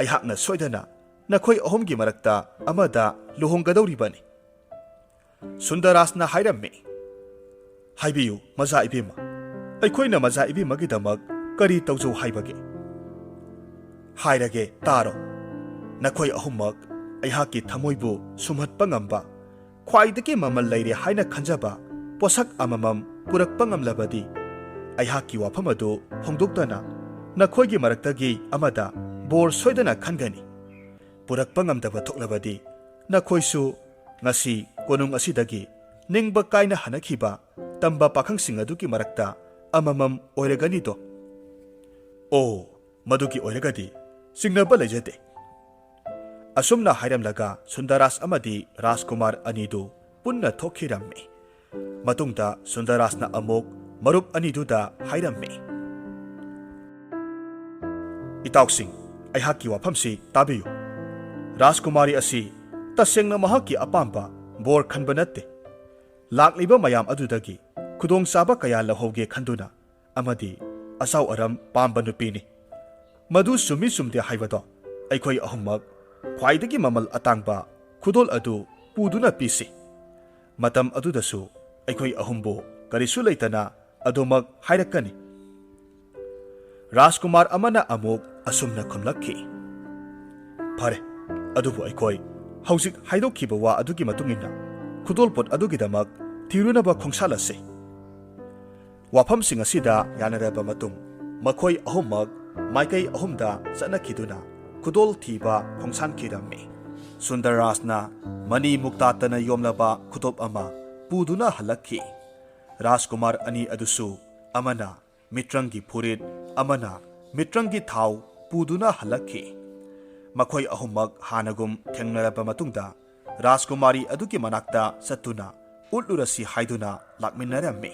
ꯑꯩꯍꯥꯛꯅ ꯁꯣꯏꯗꯅ ꯅꯈꯣꯏ ꯑꯍꯨꯝꯒꯤ ꯃꯔꯛꯇ ꯑꯃꯗ ꯂꯨꯍꯣꯡꯒꯗꯧꯔꯤꯕꯅꯤ꯫" ꯁꯨꯟꯗꯔꯥꯖꯅ ꯍꯥꯏꯔꯝꯃꯤ, "ꯍꯥꯏꯕꯤꯌꯨ ꯃꯖꯥ ꯏꯕꯦꯝꯃ, ꯑꯩꯈꯣꯏꯅ ꯃꯖꯥ ꯏꯕꯦꯝꯃꯒꯤꯗꯃꯛ ꯀꯔꯤ ꯇꯧꯖꯧ ꯍꯥꯏꯕꯒꯦ? ꯍꯥꯏꯔꯒꯦ, ꯇꯥꯔꯣ꯫ ꯅꯈꯣꯏ ꯑꯍꯨꯝꯃꯛ ꯑꯩꯍꯥꯛꯀꯤ ꯊꯃꯣꯏꯕꯨ ꯁꯨꯝꯍꯠꯄ ꯉꯝꯕ, ꯈ꯭ꯋꯥꯏꯗꯒꯤ ꯃꯃꯜ ꯂꯩꯔꯦ ꯍꯥꯏꯅ ꯈꯟꯖꯕ ꯄꯣꯠꯁꯛ ꯑꯃꯃꯝ ꯄꯨꯔꯛꯄ ꯉꯝꯂꯕꯗꯤ, ꯑꯩꯍꯥꯛꯀꯤ ꯋꯥꯐꯝ ꯑꯗꯨ ꯍꯣꯡꯗꯣꯛꯇꯅ ꯅꯈꯣꯏꯒꯤ ꯃꯔꯛꯇꯒꯤ ꯑꯃꯗ ꯕꯣꯔ ꯁꯣꯏꯗꯅ ꯈꯟꯒꯅꯤ꯫ ꯄꯨꯔꯛꯄ ꯉꯝꯗꯕ ꯊꯣꯛꯂꯕꯗꯤ, ꯅꯈꯣꯏꯁꯨ ꯉꯁꯤ ꯀꯣꯅꯨꯡ ꯑꯁꯤꯗꯒꯤ ꯅꯤꯡꯕ ꯀꯥꯏꯅ ꯍꯟꯅꯈꯤꯕ ꯇꯝꯕ ꯄꯥꯈꯪꯁꯤꯡ ꯑꯗꯨꯒꯤ ꯃꯔꯛꯇ ꯑꯃꯃꯝ ꯑꯣꯏꯔꯒꯅꯤꯗꯣ꯫ ꯑꯣ, ꯃꯗꯨꯒꯤ ꯑꯣꯏꯔꯒꯗꯤ ꯆꯤꯡꯅꯕ ꯂꯩꯖꯗꯦ꯫ ꯑꯁꯨꯝꯅ ꯍꯥꯏꯔꯝꯂꯒ ꯁꯨꯟꯗꯔꯔꯥꯖ ꯑꯃꯗꯤ ꯔꯥꯖꯀꯨꯃꯥꯔ ꯑꯅꯤꯗꯨ ꯄꯨꯟꯅ ꯊꯣꯛꯈꯤꯔꯝꯃꯤ꯫ ꯃꯇꯨꯡꯗ ꯁꯨꯟꯗꯔꯔꯥꯖꯅ ꯑꯃꯨꯛ ꯃꯔꯨꯞ ꯑꯅꯤꯗꯨꯗ ꯍꯥꯏꯔꯝꯃꯤ, "ꯏꯇꯥꯎꯁꯤꯡ, ꯑꯩꯍꯥꯛꯀꯤ ꯋꯥꯐꯝꯁꯤ ꯇꯥꯕꯤꯌꯨ꯫ ꯔꯥꯖꯀꯨꯃꯥꯔꯤ ꯑꯁꯤ ꯇꯁꯦꯡꯅ ꯃꯍꯥꯛꯀꯤ ꯑꯄꯥꯝꯕ ꯕꯣꯔ ꯈꯟꯕ ꯅꯠꯇꯦ꯫ ꯂꯥꯛꯂꯤꯕ ꯃꯌꯥꯝ ꯑꯗꯨꯗꯒꯤ ꯈꯨꯗꯣꯡꯆꯥꯕ ꯀꯌꯥ ꯂꯧꯍꯧꯒꯦ ꯈꯟꯗꯨꯅ ꯑꯃꯗꯤ ꯑꯆꯥꯎ ꯑꯔꯝ ꯄꯥꯝꯕ ꯅꯨꯄꯤꯅꯤ꯫ ꯃꯗꯨ ꯆꯨꯝꯃꯤ ꯆꯨꯝꯗꯦ ꯍꯥꯏꯕꯗꯣ ꯑꯩꯈꯣꯏ ꯑꯍꯨꯝꯃꯛ ꯈ꯭ꯋꯥꯏꯗꯒꯤ ꯃꯃꯜ ꯑꯇꯥꯡꯕ ꯈꯨꯗꯣꯜ ꯑꯗꯨ ꯄꯨꯗꯨꯅ ꯄꯤꯁꯤ꯫ ꯃꯇꯝ ꯑꯗꯨꯗꯁꯨ ꯑꯩꯈꯣꯏ ꯑꯍꯨꯝꯕꯨ ꯀꯔꯤꯁꯨ ꯂꯩꯇꯅ ꯑꯗꯨꯃꯛ ꯍꯥꯏꯔꯛꯀꯅꯤ꯫" ꯔꯥꯖꯀꯨꯃꯥꯔ ꯑꯃꯅ ꯑꯃꯨꯛ ꯑꯁꯨꯝꯅ ꯈꯨꯝꯂꯛꯈꯤ, "ꯐꯔꯦ, ꯑꯗꯨꯕꯨ ꯑꯩꯈꯣꯏ ꯍꯧꯖꯤꯛ ꯍꯥꯏꯗꯣꯛꯈꯤꯕ ꯋꯥ ꯑꯗꯨꯒꯤ ꯃꯇꯨꯡ ꯏꯟꯅ ꯈꯨꯗꯣꯜꯄꯣꯠ ꯑꯗꯨꯒꯤꯗꯃꯛ ꯊꯤꯔꯨꯅꯕ ꯈꯣꯡꯁꯥꯜꯂꯁꯤ꯫" ꯋꯥꯐꯝꯁꯤꯡ ꯑꯁꯤꯗ ꯌꯥꯅꯔꯕ ꯃꯇꯨꯡ, ꯃꯈꯣꯏ ꯑꯍꯨꯝꯃꯛ ꯃꯥꯏꯀꯩ ꯑꯍꯨꯝꯗ ꯆꯠꯅꯈꯤꯗꯨꯅ ꯈꯨꯗꯣꯜ ꯊꯤꯕ ꯈꯣꯡꯁꯥꯟꯈꯤꯔꯝꯃꯤ꯫ ꯁꯨꯟꯗꯔꯔꯥꯖꯅ ꯃꯅꯤ ꯃꯨꯛꯇꯥꯇꯅ ꯌꯣꯝꯂꯕ ꯈꯨꯗꯣꯞ ꯑꯃ ꯄꯨꯗꯨꯅ ꯍꯜꯂꯛꯈꯤ꯫ ꯔꯥꯖꯀꯨꯃꯥꯔ ꯑꯅꯤ ꯑꯗꯨꯁꯨ ꯑꯃꯅ ꯃꯤꯇ꯭ꯔꯪꯒꯤ ꯐꯨꯔꯤꯠ, ꯑꯃꯅ ꯃꯤꯇ꯭ꯔꯪꯒꯤ ꯊꯥꯎ ꯄꯨꯗꯨꯅ ꯍꯜꯂꯛꯈꯤ꯫ ꯃꯈꯣꯏ ꯑꯍꯨꯝꯃꯛ ꯍꯥꯟꯅꯒꯨꯝ ꯊꯦꯡꯅꯔꯕ ꯃꯇꯨꯡꯗ, ꯔꯥꯖꯀꯨꯃꯥꯔꯤ ꯑꯗꯨꯒꯤ ꯃꯅꯥꯛꯇ ꯆꯠꯇꯨꯅ ꯎꯠꯂꯨꯔꯁꯤ ꯍꯥꯏꯗꯨꯅ ꯂꯥꯛꯃꯤꯟꯅꯔꯝꯃꯤ꯫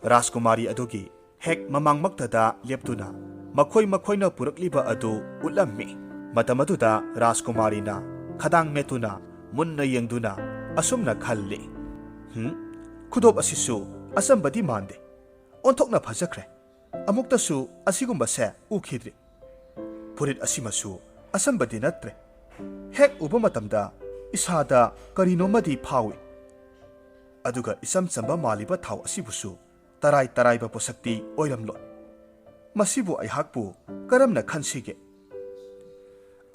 ꯔꯥꯖꯀꯨꯃꯥꯔꯤ ꯑꯗꯨꯒꯤ ꯍꯦꯛ ꯃꯃꯥꯡꯃꯛꯇꯗ ꯂꯦꯞꯇꯨꯅ ꯃꯈꯣꯏ ꯃꯈꯣꯏꯅ ꯄꯨꯔꯛꯂꯤꯕ ꯑꯗꯨ ꯎꯠꯂꯝꯃꯤ꯫ ꯃꯇꯝ ꯑꯗꯨꯗ ꯔꯥꯖꯀꯨꯃꯥꯔꯤꯅ ꯈꯗꯥꯡ ꯃꯦꯠꯇꯨꯅ ꯃꯨꯟꯅ ꯌꯦꯡꯗꯨꯅ ꯑꯁꯨꯝꯅ ꯈꯜꯂꯤ, "ꯍꯨꯝ, ꯈꯨꯗꯣꯞ ꯑꯁꯤꯁꯨ ꯑꯆꯝꯕꯗꯤ ꯃꯥꯟꯗꯦ꯫ ꯑꯣꯟꯊꯣꯛꯅ ꯐꯖꯈ꯭ꯔꯦ꯫ ꯑꯃꯨꯛꯇꯁꯨ ꯑꯁꯤꯒꯨꯝꯕꯁꯦ ꯎꯈꯤꯗ꯭ꯔꯤ꯫ ꯐꯨꯔꯤꯠ ꯑꯁꯤꯃꯁꯨ ꯑꯆꯝꯕꯗꯤ ꯅꯠꯇ꯭ꯔꯦ꯫ ꯍꯦꯛ ꯎꯕ ꯃꯇꯝꯗ ꯏꯁꯥꯗ ꯀꯔꯤꯅꯣꯃꯗꯤ ꯐꯥꯎꯏ꯫ ꯑꯗꯨꯒ ꯏꯆꯝ ꯆꯝꯕ ꯃꯥꯜꯂꯤꯕ ꯊꯥꯎ ꯑꯁꯤꯕꯨꯁꯨ ꯇꯔꯥꯏ ꯇꯔꯥꯏꯕ ꯄꯣꯠꯁꯛꯇꯤ ꯑꯣꯏꯔꯝꯂꯣꯏ꯫ ꯃꯁꯤꯕꯨ ꯑꯩꯍꯥꯛꯄꯨ ꯀꯔꯝꯅ ꯈꯟꯁꯤꯒꯦ?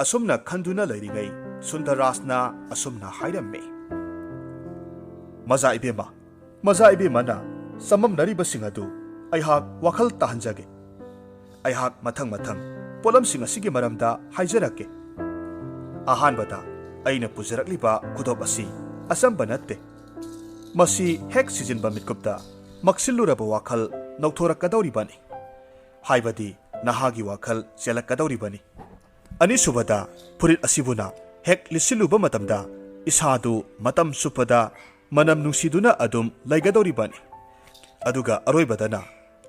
ꯑꯁꯨꯝꯅ ꯈꯟꯗꯨꯅ ꯂꯩꯔꯤꯉꯩ ꯁꯨꯟꯗꯔꯔꯥꯖꯅ ꯑꯁꯨꯝꯅ ꯍꯥꯏꯔꯝꯃꯤ, "ꯃꯖꯥ ꯏꯕꯦꯝꯃ, ꯃꯖꯥ ꯏꯕꯦꯝꯃꯅ ꯆꯃꯝꯅꯔꯤꯕꯁꯤꯡ ꯑꯗꯨ ꯑꯩꯍꯥꯛ ꯋꯥꯈꯜ ꯇꯥꯍꯟꯖꯒꯦ꯫ ꯑꯩꯍꯥꯛ ꯃꯊꯪ ꯃꯊꯪ ꯄꯣꯠꯂꯝꯁꯤꯡ ꯑꯁꯤꯒꯤ ꯃꯔꯝꯗ ꯍꯥꯏꯖꯔꯛꯀꯦ꯫ ꯑꯍꯥꯟꯕꯗ, ꯑꯩꯅ ꯄꯨꯖꯔꯛꯂꯤꯕ ꯈꯨꯗꯣꯞ ꯑꯁꯤ ꯑꯆꯝꯕ ꯅꯠꯇꯦ꯫ ꯃꯁꯤ ꯍꯦꯛ ꯁꯤꯖꯤꯟꯕ ꯃꯤꯠꯀꯨꯞꯇ ꯃꯛꯁꯤꯜꯂꯨꯔꯕ ꯋꯥꯈꯜ ꯅꯧꯊꯣꯔꯛꯀꯗꯧꯔꯤꯕꯅꯤ꯫ ꯍꯥꯏꯕꯗꯤ ꯅꯍꯥꯒꯤ ꯋꯥꯈꯜ ꯆꯦꯜꯂꯛꯀꯗꯧꯔꯤꯕꯅꯤ꯫ ꯑꯅꯤꯁꯨꯕꯗ, ꯐꯨꯔꯤꯠ ꯑꯁꯤꯕꯨꯅ ꯍꯦꯛ ꯂꯤꯠꯁꯤꯜꯂꯨꯕ ꯃꯇꯝꯗ ꯏꯁꯥꯗꯨ ꯃꯇꯝ ꯆꯨꯞꯄꯗ ꯃꯅꯝ ꯅꯨꯡꯁꯤꯗꯨꯅ ꯑꯗꯨꯝ ꯂꯩꯒꯗꯧꯔꯤꯕꯅꯤ꯫ ꯑꯗꯨꯒ ꯑꯔꯣꯏꯕꯗꯅ,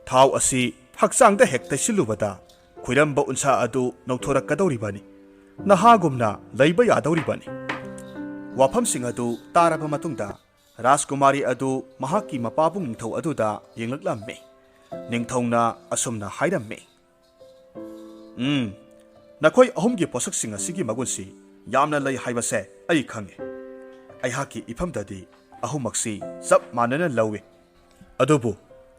ꯊꯥꯎ ꯑꯁꯤ ꯍꯛꯆꯥꯡꯗ ꯍꯦꯛ ꯇꯩꯁꯤꯜꯂꯨꯕꯗ ꯈꯨꯏꯔꯝꯕ ꯎꯟꯁꯥ ꯑꯗꯨ ꯅꯧꯊꯣꯔꯛꯀꯗꯧꯔꯤꯕꯅꯤ꯫ ꯅꯍꯥꯒꯨꯝꯅ ꯂꯩꯕ ꯌꯥꯗꯧꯔꯤꯕꯅꯤ꯫" ꯋꯥꯐꯝꯁꯤꯡ ꯑꯗꯨ ꯇꯥꯔꯕ ꯃꯇꯨꯡꯗ, ꯔꯥꯖꯀꯨꯃꯥꯔꯤ ꯑꯗꯨ ꯃꯍꯥꯛꯀꯤ ꯃꯄꯥꯕꯨꯡ ꯅꯤꯡꯊꯧ ꯑꯗꯨꯗ ꯌꯦꯡꯂꯛꯂꯝꯃꯤ꯫ ꯅꯤꯡꯊꯧꯅ ꯑꯁꯨꯝꯅ ꯍꯥꯏꯔꯝꯃꯤ, "ꯎꯝ, ꯅꯈꯣꯏ ꯑꯍꯨꯝꯒꯤ ꯄꯣꯠꯁꯛꯁꯤꯡ ꯑꯁꯤꯒꯤ ꯃꯒꯨꯟꯁꯤ ꯌꯥꯝꯅ ꯂꯩ ꯍꯥꯏꯕꯁꯦ ꯑꯩ ꯈꯪꯉꯤ꯫ ꯑꯩꯍꯥꯛꯀꯤ ꯏꯐꯝꯗꯗꯤ ꯑꯍꯨꯝꯃꯛꯁꯤ ꯆꯞ ꯃꯥꯟꯅꯅ ꯂꯧꯏ꯫ ꯑꯗꯨꯕꯨ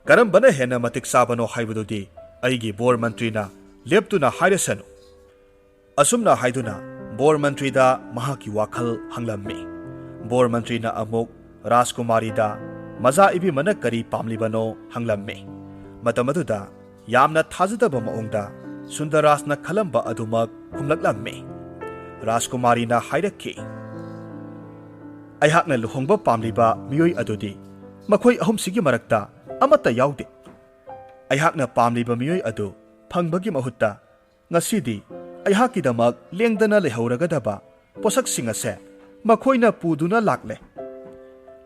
ꯀꯔꯝꯕꯅ ꯍꯦꯟꯅ ꯃꯇꯤꯛ ꯆꯥꯕꯅꯣ ꯍꯥꯏꯕꯗꯨꯗꯤ ꯑꯩꯒꯤ ꯕꯣꯔ ꯃꯟꯇ꯭ꯔꯤꯅ ꯂꯦꯞꯇꯨꯅ ꯍꯥꯏꯔꯁꯅꯨ꯫" ꯑꯁꯨꯝꯅ ꯍꯥꯏꯗꯨꯅ ꯕꯣꯔ ꯃꯟꯇ꯭ꯔꯤꯗ ꯃꯍꯥꯛꯀꯤ ꯋꯥꯈꯜ ꯍꯪꯂꯝꯃꯤ꯫ ꯕꯣꯔ ꯃꯟꯇ꯭ꯔꯤꯅ ꯑꯃꯨꯛ ꯔꯥꯖꯀꯨꯃꯥꯔꯤꯗ ꯃꯖꯥ ꯏꯕꯦꯝꯃꯅ ꯀꯔꯤ ꯄꯥꯝꯂꯤꯕꯅꯣ ꯍꯪꯂꯝꯃꯤ꯫ ꯃꯇꯝ ꯑꯗꯨꯗ ꯌꯥꯝꯅ ꯊꯥꯖꯗꯕ ꯃꯑꯣꯡꯗ ꯁꯨꯟꯗꯔꯔꯥꯖꯅ ꯈꯜꯂꯝꯕ ꯑꯗꯨꯃꯛ ꯈꯨꯝꯂꯛꯂꯝꯃꯤ꯫ ꯔꯥꯖꯀꯨꯃꯥꯔꯤꯅ ꯍꯥꯏꯔꯛꯈꯤ, "ꯑꯩꯍꯥꯛꯅ ꯂꯨꯍꯣꯡꯕ ꯄꯥꯝꯂꯤꯕ ꯃꯤꯑꯣꯏ ꯑꯗꯨꯗꯤ ꯃꯈꯣꯏ ꯑꯍꯨꯝꯁꯤꯒꯤ ꯃꯔꯛꯇ ꯑꯃꯠꯇ ꯌꯥꯎꯗꯦ꯫ ꯑꯩꯍꯥꯛꯅ ꯄꯥꯝꯂꯤꯕ ꯃꯤꯑꯣꯏ ꯑꯗꯨ ꯐꯪꯕꯒꯤ ꯃꯍꯨꯠꯇ ꯉꯁꯤꯗꯤ ꯑꯩꯍꯥꯛꯀꯤꯗꯃꯛ ꯂꯦꯡꯗꯅ ꯂꯩꯍꯧꯔꯒꯗꯕ ꯄꯣꯠꯁꯛꯁꯤꯡ ꯑꯁꯦ ꯃꯈꯣꯏꯅ ꯄꯨꯗꯨꯅ ꯂꯥꯛꯂꯦ꯫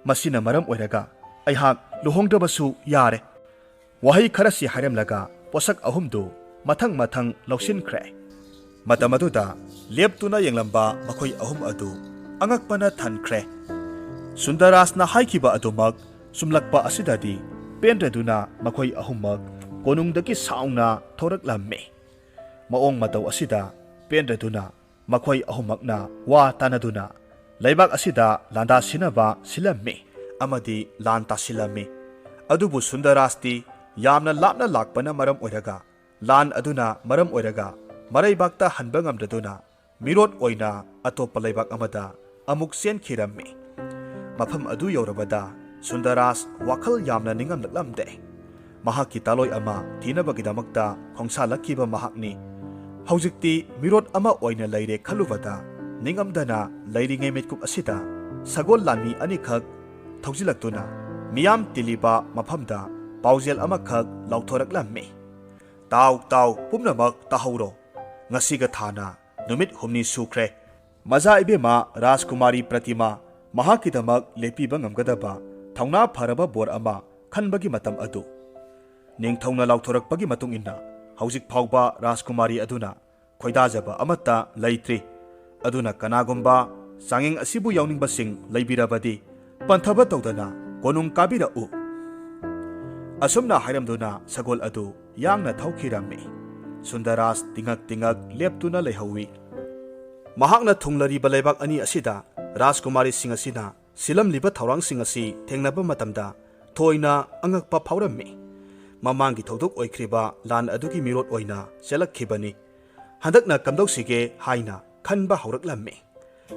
ꯃꯁꯤꯅ ꯃꯔꯝ ꯑꯣꯏꯔꯒ ꯑꯩꯍꯥꯛ ꯂꯨꯍꯣꯡꯗꯕꯁꯨ ꯌꯥꯔꯦ꯫" ꯋꯥꯍꯩ ꯈꯔꯁꯤ ꯍꯥꯏꯔꯝꯂꯒ ꯄꯣꯠꯁꯛ ꯑꯍꯨꯝꯗꯨ ꯃꯊꯪ ꯃꯊꯪ ꯂꯧꯁꯤꯟꯈ꯭ꯔꯦ꯫ ꯃꯇꯝ ꯑꯗꯨꯗ ꯂꯦꯞꯇꯨꯅ ꯌꯦꯡꯂꯝꯕ ꯃꯈꯣꯏ ꯑꯍꯨꯝ ꯑꯗꯨ ꯑꯉꯛꯄꯅ ꯊꯟꯈ꯭ꯔꯦ꯫ ꯁꯨꯟꯗꯔꯔꯥꯖꯅ ꯍꯥꯏꯈꯤꯕ ꯑꯗꯨꯃꯛ ꯆꯨꯝꯂꯛꯄ ꯑꯁꯤꯗꯗꯤ ꯄꯦꯟꯗ꯭ꯔꯗꯨꯅ ꯃꯈꯣꯏ ꯑꯍꯨꯝꯃꯛ ꯀꯣꯅꯨꯡꯗꯒꯤ ꯁꯥꯎꯅ ꯊꯣꯔꯛꯂꯝꯃꯤ꯫ ꯃꯑꯣꯡ ꯃꯇꯧ ꯑꯁꯤꯗ ꯄꯦꯟꯗ꯭ꯔꯗꯨꯅ ꯃꯈꯣꯏ ꯑꯍꯨꯝꯃꯛꯅ ꯋꯥ ꯇꯥꯅꯗꯨꯅ ꯂꯩꯕꯥꯛ ꯑꯁꯤꯗ ꯂꯥꯟꯗꯥ ꯁꯤꯟꯅꯕ ꯁꯤꯜꯂꯝꯃꯤ ꯑꯃꯗꯤ ꯂꯥꯟ ꯇꯥꯁꯤꯜꯂꯝꯃꯤ꯫ ꯑꯗꯨꯕꯨ ꯁꯨꯟꯗꯔꯔꯥꯖꯇꯤ ꯌꯥꯝꯅ ꯂꯥꯞꯅ ꯂꯥꯛꯄꯅ ꯃꯔꯝ ꯑꯣꯏꯔꯒ ꯂꯥꯟ ꯑꯗꯨꯅ ꯃꯔꯝ ꯑꯣꯏꯔꯒ ꯃꯔꯩꯕꯥꯛꯇ ꯍꯟꯕ ꯉꯝꯗꯗꯨꯅ ꯃꯤꯔꯣꯠ ꯑꯣꯏꯅ ꯑꯇꯣꯞꯄ ꯂꯩꯕꯥꯛ ꯑꯃꯗ ꯑꯃꯨꯛ ꯆꯦꯟꯈꯤꯔꯝꯃꯤ꯫ ꯃꯐꯝ ꯑꯗꯨ ꯌꯧꯔꯕꯗ ꯁꯨꯟꯗꯔꯥꯖ ꯋꯥꯈꯜ ꯌꯥꯝꯅ ꯅꯤꯡꯉꯝꯂꯛꯂꯝꯗꯦ꯫ ꯃꯍꯥꯛꯀꯤ ꯇꯥꯂꯣꯏ ꯑꯃ ꯊꯤꯅꯕꯒꯤꯗꯃꯛꯇ ꯈꯣꯡꯁꯥꯜꯂꯛꯈꯤꯕ ꯃꯍꯥꯛꯅꯤ꯫ ꯍꯧꯖꯤꯛꯇꯤ ꯃꯤꯔꯣꯠ ꯑꯃ ꯑꯣꯏꯅ ꯂꯩꯔꯦ ꯈꯜꯂꯨꯕꯗ ꯅꯤꯡꯉꯝꯗꯅ ꯂꯩꯔꯤꯉꯩ ꯃꯤꯠꯀꯨꯞ ꯑꯁꯤꯗ ꯁꯒꯣꯜ ꯂꯥꯟꯃꯤ ꯑꯅꯤꯈꯛ ꯊꯧꯖꯤꯜꯂꯛꯇꯨꯅ ꯃꯤꯌꯥꯝ ꯇꯤꯜꯂꯤꯕ ꯃꯐꯝꯗ ꯄꯥꯎꯖꯦꯜ ꯑꯃꯈꯛ ꯂꯥꯎꯊꯣꯔꯛꯂꯝꯃꯤ꯫ "ꯇꯥꯎ, ꯇꯥꯎ, ꯄꯨꯝꯅꯃꯛ ꯇꯥꯍꯧꯔꯣ꯫ ꯉꯁꯤꯒ ꯊꯥꯅ ꯅꯨꯃꯤꯠ ꯍꯨꯝꯅꯤ ꯁꯨꯈ꯭ꯔꯦ꯫ ꯃꯖꯥ ꯏꯕꯦꯝꯃ ꯔꯥꯖꯀꯨꯃꯥꯔꯤ ꯄ꯭ꯔꯇꯤꯃꯥ ꯃꯍꯥꯛꯀꯤꯗꯃꯛ ꯂꯦꯞꯄꯤꯕ ꯉꯝꯒꯗꯕ ꯊꯧꯅꯥ ꯐꯔꯕ ꯕꯣꯔ ꯑꯃ ꯈꯟꯕꯒꯤ ꯃꯇꯝ ꯑꯗꯨ ꯅꯤꯡꯊꯧꯅ ꯂꯥꯎꯊꯣꯔꯛꯄꯒꯤ ꯃꯇꯨꯡ ꯏꯟꯅ ꯍꯧꯖꯤꯛ ꯐꯥꯎꯕ ꯔꯥꯖꯀꯨꯃꯥꯔꯤ ꯑꯗꯨꯅ ꯈꯣꯏꯗꯥꯖꯕ ꯑꯃꯠꯇ ꯂꯩꯇ꯭ꯔꯤ꯫ ꯑꯗꯨꯅ ꯀꯅꯥꯒꯨꯝꯕ ꯆꯥꯡꯌꯦꯡ ꯑꯁꯤꯕꯨ ꯌꯥꯎꯅꯤꯡꯕꯁꯤꯡ ꯂꯩꯕꯤꯔꯕꯗꯤ ꯄꯟꯊꯕ ꯇꯧꯗꯅ ꯀꯣꯅꯨꯡ ꯀꯥꯕꯤꯔꯛꯎ"꯫ ꯑꯁꯨꯝꯅ ꯍꯥꯏꯔꯝꯗꯨꯅ ꯁꯒꯣꯜ ꯑꯗꯨ ꯌꯥꯡꯅ ꯊꯧꯈꯤꯔꯝꯃꯤ꯫ ꯁꯨꯟꯗꯔꯥꯖ ꯇꯤꯉꯛ ꯇꯤꯉꯛ ꯂꯦꯞꯇꯨꯅ ꯂꯩꯍꯧꯏ꯫ ꯃꯍꯥꯛꯅ ꯊꯨꯡꯂꯔꯤꯕ ꯂꯩꯕꯥꯛ ꯑꯅꯤ ꯑꯁꯤꯗ ꯔꯥꯖꯀꯨꯃꯥꯔꯤꯁꯤꯡ ꯑꯁꯤꯅ ꯁꯤꯜꯂꯝꯂꯤꯕ ꯊꯧꯔꯥꯡꯁꯤꯡ ꯑꯁꯤ ꯊꯦꯡꯅꯕ ꯃꯇꯝꯗ ꯊꯣꯏꯅ ꯑꯉꯛꯄ ꯐꯥꯎꯔꯝꯃꯤ꯫ ꯃꯃꯥꯡꯒꯤ ꯊꯧꯗꯣꯛ ꯑꯣꯏꯈ꯭ꯔꯤꯕ ꯂꯥꯟ ꯑꯗꯨꯒꯤ ꯃꯤꯔꯣꯠ ꯑꯣꯏꯅ ꯆꯦꯜꯂꯛꯈꯤꯕꯅꯤ꯫ ꯍꯟꯗꯛꯅ ꯀꯝꯗꯧꯁꯤꯒꯦ ꯍꯥꯏꯅ ꯈꯟꯕ ꯍꯧꯔꯛꯂꯝꯃꯤ꯫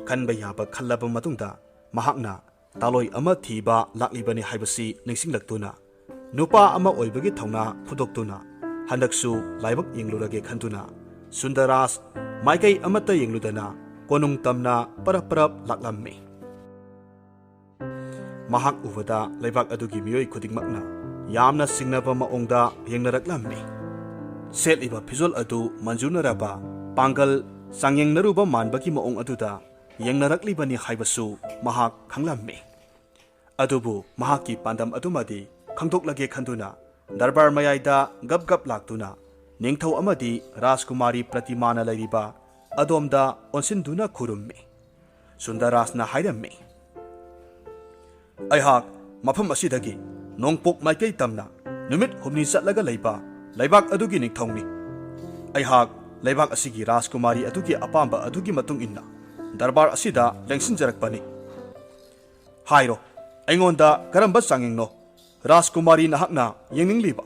ꯈꯟꯕ ꯌꯥꯕ ꯈꯜꯂꯕ ꯃꯇꯨꯡꯗ ꯃꯍꯥꯛꯅ ꯇꯥꯂꯣꯏ ꯑꯃ ꯊꯤꯕ ꯂꯥꯛꯂꯤꯕꯅꯤ ꯍꯥꯏꯕꯁꯤ ꯅꯤꯡꯁꯤꯡꯂꯛꯇꯨꯅ ꯅꯨꯄꯥ ꯑꯃ ꯑꯣꯏꯕꯒꯤ ꯊꯧꯅꯥ ꯐꯨꯗꯣꯛꯇꯨꯅ ꯍꯟꯗꯛꯁꯨ ꯂꯥꯏꯕꯛ ꯌꯦꯡꯂꯨꯔꯒꯦ ꯈꯟꯗꯨꯅ ꯁꯨꯟꯗꯔꯥꯖ ꯃꯥꯏꯀꯩ ꯑꯃꯠꯇ ꯌꯦꯡꯂꯨꯗꯅ ꯀꯣꯅꯨꯡ ꯇꯝꯅ ꯄꯔꯞ ꯄꯔꯞ ꯂꯥꯛꯂꯝꯃꯤ꯫ ꯃꯍꯥꯛ ꯎꯕꯗ ꯂꯩꯕꯥꯛ ꯑꯗꯨꯒꯤ ꯃꯤꯑꯣꯏ ꯈꯨꯗꯤꯡꯃꯛꯅ ꯌꯥꯝꯅ ꯁꯤꯡꯅꯕ ꯃꯑꯣꯡꯗ ꯌꯦꯡꯅꯔꯛꯂꯝꯃꯤ꯫ ꯁꯦꯠꯂꯤꯕ ꯐꯤꯖꯣꯜ ꯑꯗꯨ ꯃꯟꯖꯨꯅꯔꯕ ꯄꯥꯡꯒꯜ ꯆꯥꯡꯌꯦꯡꯅꯔꯨꯕ ꯃꯥꯟꯕꯒꯤ ꯃꯑꯣꯡ ꯑꯗꯨꯗ ꯌꯦꯡꯅꯔꯛꯂꯤꯕꯅꯤ ꯍꯥꯏꯕꯁꯨ ꯃꯍꯥꯛ ꯈꯪꯂꯝꯃꯤ꯫ ꯑꯗꯨꯕꯨ ꯃꯍꯥꯛꯀꯤ ꯄꯥꯟꯗꯝ ꯑꯗꯨꯃꯗꯤ ꯈꯪꯗꯣꯛꯂꯒꯦ ꯈꯟꯗꯨꯅ ꯗꯔꯕꯥꯔ ꯃꯌꯥꯏꯗ ꯒꯞ ꯒꯞ ꯂꯥꯛꯇꯨꯅ ꯅꯤꯡꯊꯧ ꯑꯃꯗꯤ ꯔꯥꯖꯀꯨꯃꯥꯔꯤ ꯄ꯭ꯔꯇꯤꯃꯥꯅ ꯂꯩꯔꯤꯕ ꯑꯗꯣꯝꯗ ꯑꯣꯟꯁꯤꯟꯗꯨꯅ ꯈꯨꯔꯨꯝꯃꯤ꯫ ꯁꯨꯟꯗꯔꯥꯖꯅ ꯍꯥꯏꯔꯝꯃꯤ, "ꯑꯩꯍꯥꯛ ꯃꯐꯝ ꯑꯁꯤꯗꯒꯤ ꯅꯣꯡꯄꯣꯛ ꯃꯥꯏꯀꯩ ꯇꯝꯅ ꯅꯨꯃꯤꯠ ꯍꯨꯝꯅꯤ ꯆꯠꯂꯒ ꯂꯩꯕ ꯂꯩꯕꯥꯛ ꯑꯗꯨꯒꯤ ꯅꯤꯡꯊꯧꯅꯤ꯫ ꯑꯩꯍꯥꯛ ꯂꯩꯕꯥꯛ ꯑꯁꯤꯒꯤ ꯔꯥꯖꯀꯨꯃꯥꯔꯤ ꯑꯗꯨꯒꯤ ꯑꯄꯥꯝꯕ ꯑꯗꯨꯒꯤ ꯃꯇꯨꯡ ꯏꯟꯅ ꯗꯔꯕꯥꯔ ꯑꯁꯤꯗ ꯂꯦꯡꯁꯤꯟꯖꯔꯛꯄꯅꯤ꯫ ꯍꯥꯏꯔꯣ, ꯑꯩꯉꯣꯟꯗ ꯀꯔꯝꯕ ꯆꯥꯡꯌꯦꯡꯅꯣ ꯔꯥꯖꯀꯨꯃꯥꯔꯤ ꯅꯍꯥꯛꯅ ꯌꯦꯡꯅꯤꯡꯂꯤꯕ?"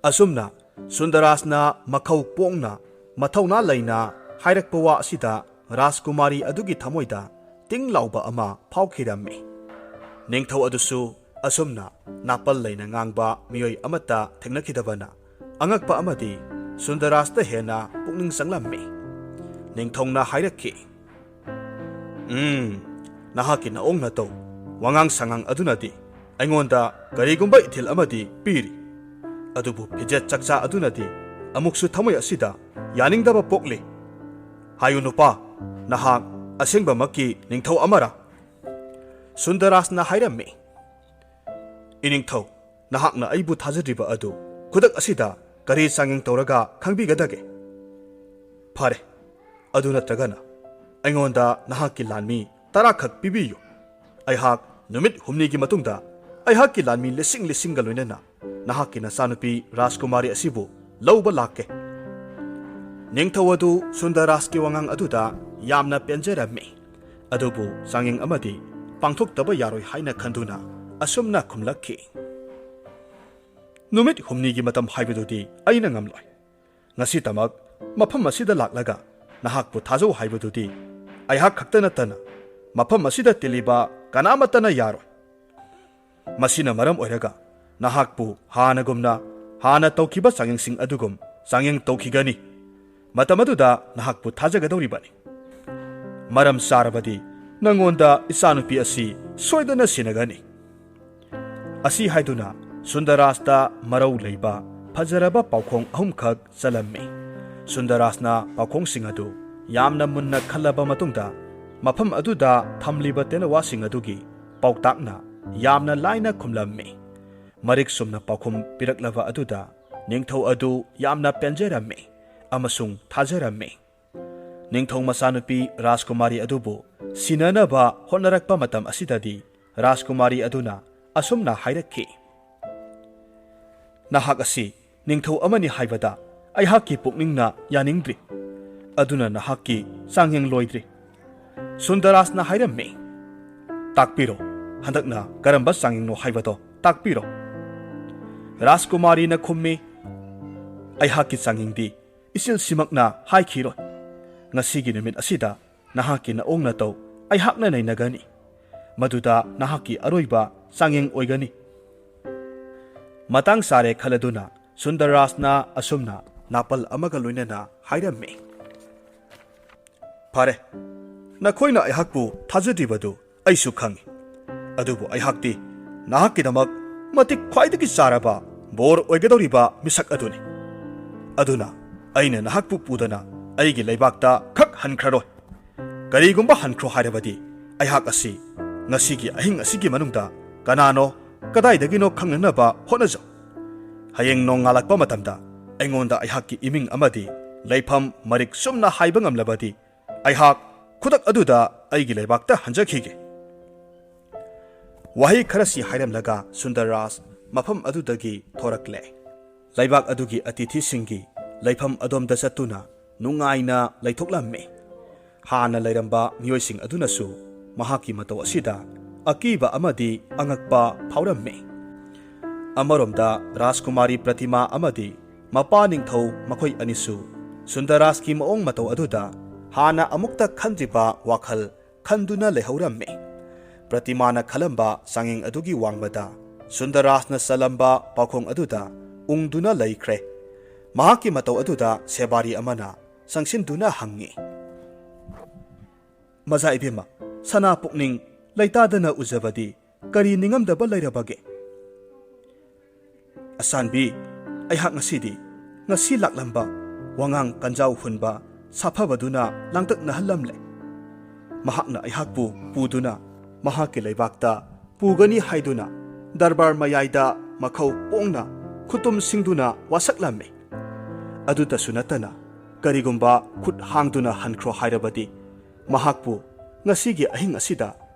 ꯑꯁꯨꯝꯅ ꯁꯨꯟꯗꯔꯥꯖꯅ ꯃꯈꯧ ꯄꯣꯡꯅ, ꯃꯊꯧꯅꯥ ꯂꯩꯅ ꯍꯥꯏꯔꯛꯄ ꯋꯥ ꯑꯁꯤꯗ ꯔꯥꯖꯀꯨꯃꯥꯔꯤ ꯑꯗꯨꯒꯤ ꯊꯃꯣꯏꯗ ꯇꯤꯡ ꯂꯥꯎꯕ ꯑꯃ ꯐꯥꯎꯈꯤꯔꯝꯃꯤ꯫ ꯅꯤꯡꯊꯧ ꯑꯗꯨꯁꯨ ꯑꯁꯨꯝꯅ ꯅꯥꯄꯜ ꯂꯩꯅ ꯉꯥꯡꯕ ꯃꯤꯑꯣꯏ ꯑꯃꯠꯇ ꯊꯦꯡꯅꯈꯤꯗꯕꯅ ꯑꯉꯛꯄ ꯑꯃꯗꯤ ꯁꯨꯟꯗꯔꯥꯖꯇ ꯍꯦꯟꯅ ꯄꯨꯛꯅꯤꯡ ꯆꯪꯂꯝꯃꯤ꯫ ꯅꯤꯡꯊꯧꯅ ꯍꯥꯏꯔꯛꯈꯤ, "ꯎꯝ, ꯅꯍꯥꯛꯀꯤ ꯅꯑꯣꯡ ꯅꯇꯧ, ꯋꯥꯉꯥꯡ ꯁꯉꯥꯡ ꯑꯗꯨꯅꯗꯤ ꯑꯩꯉꯣꯟꯗ ꯀꯔꯤꯒꯨꯝꯕ ꯏꯊꯤꯜ ꯑꯃꯗꯤ ꯄꯤꯔꯤ꯫ ꯑꯗꯨꯕꯨ ꯐꯤꯖꯦꯠ ꯆꯛꯆꯥ ꯑꯗꯨꯅꯗꯤ ꯑꯃꯨꯛꯁꯨ ꯊꯃꯣꯏ ꯑꯁꯤꯗ ꯌꯥꯅꯤꯡꯗꯕ ꯄꯣꯛꯂꯤ꯫ ꯍꯥꯏꯌꯨ ꯅꯨꯄꯥ, ꯅꯍꯥꯛ ꯑꯁꯦꯡꯕꯃꯛꯀꯤ ꯅꯤꯡꯊꯧ ꯑꯃꯔꯥ?" ꯁꯨꯟꯗꯔꯥꯖꯅ ꯍꯥꯏꯔꯝꯃꯤ, "ꯏꯅꯤꯡꯊꯧ, ꯅꯍꯥꯛꯅ ꯑꯩꯕꯨ ꯊꯥꯖꯗ꯭ꯔꯤꯕ ꯑꯗꯨ ꯈꯨꯗꯛ ꯑꯁꯤꯗ ꯀꯔꯤ ꯆꯥꯡꯌꯦꯡ ꯇꯧꯔꯒ ꯈꯪꯕꯤꯒꯗꯒꯦ? ꯐꯔꯦ, ꯑꯗꯨ ꯅꯠꯇ꯭ꯔꯒꯅ ꯑꯩꯉꯣꯟꯗ ꯅꯍꯥꯛꯀꯤ ꯂꯥꯟꯃꯤ ꯇꯔꯥꯈꯛ ꯄꯤꯕꯤꯌꯨ꯫ ꯑꯩꯍꯥꯛ ꯅꯨꯃꯤꯠ ꯍꯨꯝꯅꯤꯒꯤ ꯃꯇꯨꯡꯗ ꯑꯩꯍꯥꯛꯀꯤ ꯂꯥꯟꯃꯤ ꯂꯤꯁꯤꯡ ꯂꯤꯁꯤꯡꯒ ꯂꯣꯏꯅꯅ ꯅꯍꯥꯛꯀꯤ ꯅꯆꯥꯅꯨꯄꯤ ꯔꯥꯖꯀꯨꯃꯥꯔꯤ ꯑꯁꯤꯕꯨ ꯂꯧꯕ ꯂꯥꯛꯀꯦ꯫" ꯅꯤꯡꯊꯧ ꯑꯗꯨ ꯁꯨꯟꯗꯔꯥꯖꯀꯤ ꯋꯥꯉꯥꯡ ꯑꯗꯨꯗ ꯌꯥꯝꯅ ꯄꯦꯟꯖꯔꯝꯃꯤ꯫ ꯑꯗꯨꯕꯨ ꯆꯥꯡꯌꯦꯡ ꯑꯃꯗꯤ ꯄꯥꯡꯊꯣꯛꯇꯕ ꯌꯥꯔꯣꯏ ꯍꯥꯏꯅ ꯈꯟꯗꯨꯅ ꯑꯁꯨꯝꯅ ꯈꯨꯝꯂꯛꯈꯤ, "ꯅꯨꯃꯤꯠ ꯍꯨꯝꯅꯤꯒꯤ ꯃꯇꯝ ꯍꯥꯏꯕꯗꯨꯗꯤ ꯑꯩꯅ ꯉꯝꯂꯣꯏ꯫ ꯉꯁꯤꯇꯃꯛ ꯃꯐꯝ ꯑꯁꯤꯗ ꯂꯥꯛꯂꯒ ꯅꯍꯥꯛꯄꯨ ꯊꯥꯖꯧ ꯍꯥꯏꯕꯗꯨꯗꯤ ꯑꯩꯍꯥꯛ ꯈꯛꯇ ꯅꯠꯇꯅ ꯃꯐꯝ ꯑꯁꯤꯗ ꯇꯤꯜꯂꯤꯕ ꯀꯅꯥꯃꯠꯇꯅ ꯌꯥꯔꯣꯏ꯫ ꯃꯁꯤꯅ ꯃꯔꯝ ꯑꯣꯏꯔꯒ ꯅꯍꯥꯛꯄꯨ ꯍꯥꯟꯅꯒꯨꯝꯅ ꯍꯥꯟꯅ ꯇꯧꯈꯤꯕ ꯆꯥꯡꯌꯦꯡꯁꯤꯡ ꯑꯗꯨꯒꯨꯝ ꯆꯥꯡꯌꯦꯡ ꯇꯧꯈꯤꯒꯅꯤ꯫ ꯃꯇꯝ ꯑꯗꯨꯗ ꯅꯍꯥꯛꯄꯨ ꯊꯥꯖꯒꯗꯧꯔꯤꯕꯅꯤ꯫ ꯃꯔꯝ ꯆꯥꯔꯕꯗꯤ ꯅꯉꯣꯟꯗ ꯏꯆꯥꯅꯨꯄꯤ ꯑꯁꯤ ꯁꯣꯏꯗꯅ ꯁꯤꯟꯅꯒꯅꯤ꯫" ꯑꯁꯤ ꯍꯥꯏꯗꯨꯅ ꯁꯨꯟꯗꯔꯥꯖꯇ ꯃꯔꯧ ꯂꯩꯕ ꯐꯖꯔꯕ ꯄꯥꯎꯈꯣꯡ ꯑꯍꯨꯝꯈꯛ ꯆꯜꯂꯝꯃꯤ꯫ ꯁꯨꯟꯗꯔꯥꯖꯅ ꯄꯥꯎꯈꯣꯡꯁꯤꯡ ꯑꯗꯨ ꯌꯥꯝꯅ ꯃꯨꯟꯅ ꯈꯜꯂꯕ ꯃꯇꯨꯡꯗ ꯃꯐꯝ ꯑꯗꯨꯗ ꯊꯝꯂꯤꯕ ꯇꯦꯅꯋꯥꯁꯤꯡ ꯑꯗꯨꯒꯤ ꯄꯥꯎꯇꯥꯛꯅ ꯌꯥꯝꯅ ꯂꯥꯏꯅ ꯈꯨꯝꯂꯝꯃꯤ꯫ ꯃꯔꯤꯛ ꯆꯨꯝꯅ ꯄꯥꯎꯈꯨꯝ ꯄꯤꯔꯛꯂꯕ ꯑꯗꯨꯗ ꯅꯤꯡꯊꯧ ꯑꯗꯨ ꯌꯥꯝꯅ ꯄꯦꯟꯖꯔꯝꯃꯤ ꯑꯃꯁꯨꯡ ꯊꯥꯖꯔꯝꯃꯤ꯫ ꯅꯤꯡꯊꯧ ꯃꯆꯥꯅꯨꯄꯤ ꯔꯥꯖꯀꯨꯃꯥꯔꯤ ꯑꯗꯨꯕꯨ ꯁꯤꯟꯅꯅꯕ ꯍꯣꯠꯅꯔꯛꯄ ꯃꯇꯝ ꯑꯁꯤꯗꯗꯤ ꯔꯥꯖꯀꯨꯃꯥꯔꯤ ꯑꯗꯨꯅ ꯑꯁꯨꯝꯅ ꯍꯥꯏꯔꯛꯈꯤ, "ꯅꯍꯥꯛ ꯑꯁꯤ ꯅꯤꯡꯊꯧ ꯑꯃꯅꯤ ꯍꯥꯏꯕꯗ ꯑꯩꯍꯥꯛꯀꯤ ꯄꯨꯛꯅꯤꯡꯅ ꯌꯥꯅꯤꯡꯗ꯭ꯔꯤ꯫ ꯑꯗꯨꯅ ꯅꯍꯥꯛꯀꯤ ꯆꯥꯡꯌꯦꯡ ꯂꯣꯏꯗ꯭ꯔꯤ꯫" ꯁꯨꯟꯗꯔꯥꯖꯅ ꯍꯥꯏꯔꯝꯃꯤ, "ꯇꯥꯛꯄꯤꯔꯣ, ꯍꯟꯗꯛꯅ ꯀꯔꯝꯕ ꯆꯥꯡꯌꯦꯡꯅꯣ ꯍꯥꯏꯕꯗꯣ ꯇꯥꯛꯄꯤꯔꯣ꯫" ꯔꯥꯖꯀꯨꯃꯥꯔꯤꯅ ꯈꯨꯝꯃꯤ, ꯑꯩꯍꯥꯛꯀꯤ ꯆꯥꯡꯌꯦꯡꯗꯤ ꯏꯆꯤꯜꯁꯤꯃꯛꯅ ꯍꯥꯏꯈꯤꯔꯣꯏ꯫ ꯉꯁꯤꯒꯤ ꯅꯨꯃꯤꯠ ꯑꯁꯤꯗ ꯅꯍꯥꯛꯀꯤ ꯅꯑꯣꯡ ꯅꯇꯧ ꯑꯩꯍꯥꯛꯅ ꯅꯩꯅꯒꯅꯤ꯫ ꯃꯗꯨꯗ ꯅꯍꯥꯛꯀꯤ ꯑꯔꯣꯏꯕ ꯆꯥꯡꯌꯦꯡ ꯑꯣꯏꯒꯅꯤ꯫ ꯃꯇꯥꯡ ꯆꯥꯔꯦ ꯈꯜꯂꯗꯨꯅ ꯁꯨꯟꯗꯔꯔꯥꯖꯅ ꯑꯁꯨꯝꯅ ꯅꯥꯄꯜ ꯑꯃꯒ ꯂꯣꯏꯅꯅ ꯍꯥꯏꯔꯝꯃꯤ꯫ "ꯐꯔꯦ, ꯅꯈꯣꯏꯅ ꯑꯩꯍꯥꯛꯄꯨ ꯊꯥꯖꯗ꯭ꯔꯤꯕꯗꯨ ꯑꯩꯁꯨ ꯈꯪꯏ꯫ ꯑꯗꯨꯕꯨ ꯑꯩꯍꯥꯛꯇꯤ ꯅꯍꯥꯛꯀꯤꯗꯃꯛ ꯃꯇꯤꯛ ꯈ꯭ꯋꯥꯏꯗꯒꯤ ꯆꯥꯔꯕ ꯕꯣꯔ ꯑꯣꯏꯒꯗꯧꯔꯤꯕ ꯃꯤꯁꯛ ꯑꯗꯨꯅꯤ꯫ ꯑꯗꯨꯅ ꯑꯩꯅ ꯅꯍꯥꯛꯄꯨ ꯄꯨꯗꯅ ꯑꯩꯒꯤ ꯂꯩꯕꯥꯛꯇ ꯈꯛ ꯍꯟꯈ꯭ꯔꯔꯣꯏ꯫ ꯀꯔꯤꯒꯨꯝꯕ ꯍꯟꯈ꯭ꯔꯣ ꯍꯥꯏꯔꯕꯗꯤ ꯑꯩꯍꯥꯛ ꯑꯁꯤ ꯉꯁꯤꯒꯤ ꯑꯍꯤꯡ ꯑꯁꯤꯒꯤ ꯃꯅꯨꯡꯗ ꯀꯅꯥꯅꯣ, ꯀꯗꯥꯏꯗꯒꯤꯅꯣ ꯈꯪꯅꯅꯕ ꯍꯣꯠꯅꯖꯧ꯫ ꯍꯌꯦꯡ ꯅꯣꯡꯉꯥꯜꯂꯛꯄ ꯃꯇꯝꯗ ꯑꯩꯉꯣꯟꯗ ꯑꯩꯍꯥꯛꯀꯤ ꯏꯃꯤꯡ ꯑꯃꯗꯤ ꯂꯩꯐꯝ ꯃꯔꯤꯛ ꯆꯨꯝꯅ ꯍꯥꯏꯕ ꯉꯝꯂꯕꯗꯤ ꯑꯩꯍꯥꯛ ꯈꯨꯗꯛ ꯑꯗꯨꯗ ꯑꯩꯒꯤ ꯂꯩꯕꯥꯛꯇ ꯍꯟꯖꯈꯤꯒꯦ"꯫ ꯋꯥꯍꯩ ꯈꯔꯁꯤ ꯍꯥꯏꯔꯝꯂꯒ ꯁꯨꯟꯗꯔ ꯔꯥꯖ ꯃꯐꯝ ꯑꯗꯨꯗꯒꯤ ꯊꯣꯔꯛꯂꯦ꯫ ꯂꯩꯕꯥꯛ ꯑꯗꯨꯒꯤ ꯑꯇꯤꯊꯤꯁꯤꯡꯒꯤ ꯂꯩꯐꯝ ꯑꯗꯣꯝꯗ ꯆꯠꯇꯨꯅ ꯅꯨꯡꯉꯥꯏꯅ ꯂꯩꯊꯣꯛꯂꯝꯃꯤ꯫ ꯍꯥꯟꯅ ꯂꯩꯔꯝꯕ ꯃꯤꯑꯣꯏꯁꯤꯡ ꯑꯗꯨꯅꯁꯨ ꯃꯍꯥꯛꯀꯤ ꯃꯇꯧ ꯑꯁꯤꯗ ꯑꯀꯤꯕ ꯑꯃꯗꯤ ꯑꯉꯛꯄ ꯐꯥꯎꯔꯝꯃꯤ꯫ ꯑꯃꯔꯣꯝꯗ ꯔꯥꯖꯀꯨꯃꯥꯔꯤ ꯄ꯭ꯔꯇꯤꯃꯥ ꯑꯃꯗꯤ ꯃꯄꯥ ꯅꯤꯡꯊꯧ ꯃꯈꯣꯏ ꯑꯅꯤꯁꯨ ꯁꯨꯟꯗꯔ ꯔꯥꯖꯀꯤ ꯃꯑꯣꯡ ꯃꯇꯧ ꯑꯗꯨꯗ ꯍꯥꯟꯅ ꯑꯃꯨꯛꯇ ꯈꯟꯗ꯭ꯔꯤꯕ ꯋꯥꯈꯜ ꯈꯟꯗꯨꯅ ꯂꯩꯍꯧꯔꯝꯃꯤ꯫ ꯄ꯭ꯔꯇꯤꯃꯥꯅ ꯈꯜꯂꯝꯕ ꯆꯥꯡꯌꯦꯡ ꯑꯗꯨꯒꯤ ꯋꯥꯡꯃꯗ ꯁꯨꯟꯗꯔ ꯔꯥꯖꯅ ꯆꯜꯂꯝꯕ ꯄꯥꯎꯈꯣꯡ ꯑꯗꯨꯗ ꯎꯪꯗꯨꯅ ꯂꯩꯈ꯭ꯔꯦ꯫ ꯃꯍꯥꯛꯀꯤ ꯃꯇꯧ ꯑꯗꯨꯗ ꯁꯦꯕꯥꯔꯤ ꯑꯃꯅ ꯆꯪꯁꯤꯟꯗꯨꯅ ꯍꯪꯉꯤ, "ꯃꯖꯥ ꯏꯕꯦꯝꯃ, ꯁꯅꯥ ꯄꯨꯛꯅꯤꯡ ꯂꯩꯇꯥꯗꯅ ꯎꯖꯕꯗꯤ ꯀꯔꯤ ꯅꯤꯡꯉꯝꯗꯕ ꯂꯩꯔꯕꯒꯦ?" "ꯑꯁꯥꯟꯕꯤ, ꯑꯩꯍꯥꯛ ꯉꯁꯤꯗꯤ ꯉꯁꯤ ꯂꯥꯛꯂꯝꯕ ꯋꯥꯉꯥꯡ ꯀꯟꯖꯥꯎ ꯍꯨꯟꯕ ꯁꯥꯐꯕꯗꯨꯅ ꯂꯥꯡꯇꯛꯅꯍꯜꯂꯝꯂꯦ꯫ ꯃꯍꯥꯛꯅ ꯑꯩꯍꯥꯛꯄꯨ ꯄꯨꯗꯨꯅ ꯃꯍꯥꯛꯀꯤ ꯂꯩꯕꯥꯛꯇ ꯄꯨꯒꯅꯤ ꯍꯥꯏꯗꯨꯅ ꯗꯔꯕꯥꯔ ꯃꯌꯥꯏꯗ ꯃꯈꯧ ꯄꯣꯡꯅ ꯈꯨꯇꯨꯝ ꯁꯤꯡꯗꯨꯅ ꯋꯥꯁꯛꯂꯝꯃꯤ꯫ ꯑꯗꯨꯇꯁꯨ ꯅꯠꯇꯅ ꯀꯔꯤꯒꯨꯝꯕ ꯈꯨꯠ ꯍꯥꯡꯗꯨꯅ ꯍꯟꯈ꯭ꯔꯣ ꯍꯥꯏꯔꯕꯗꯤ ꯃꯍꯥꯛꯄꯨ ꯉꯁꯤꯒꯤ ꯑꯍꯤꯡ ꯑꯁꯤꯗ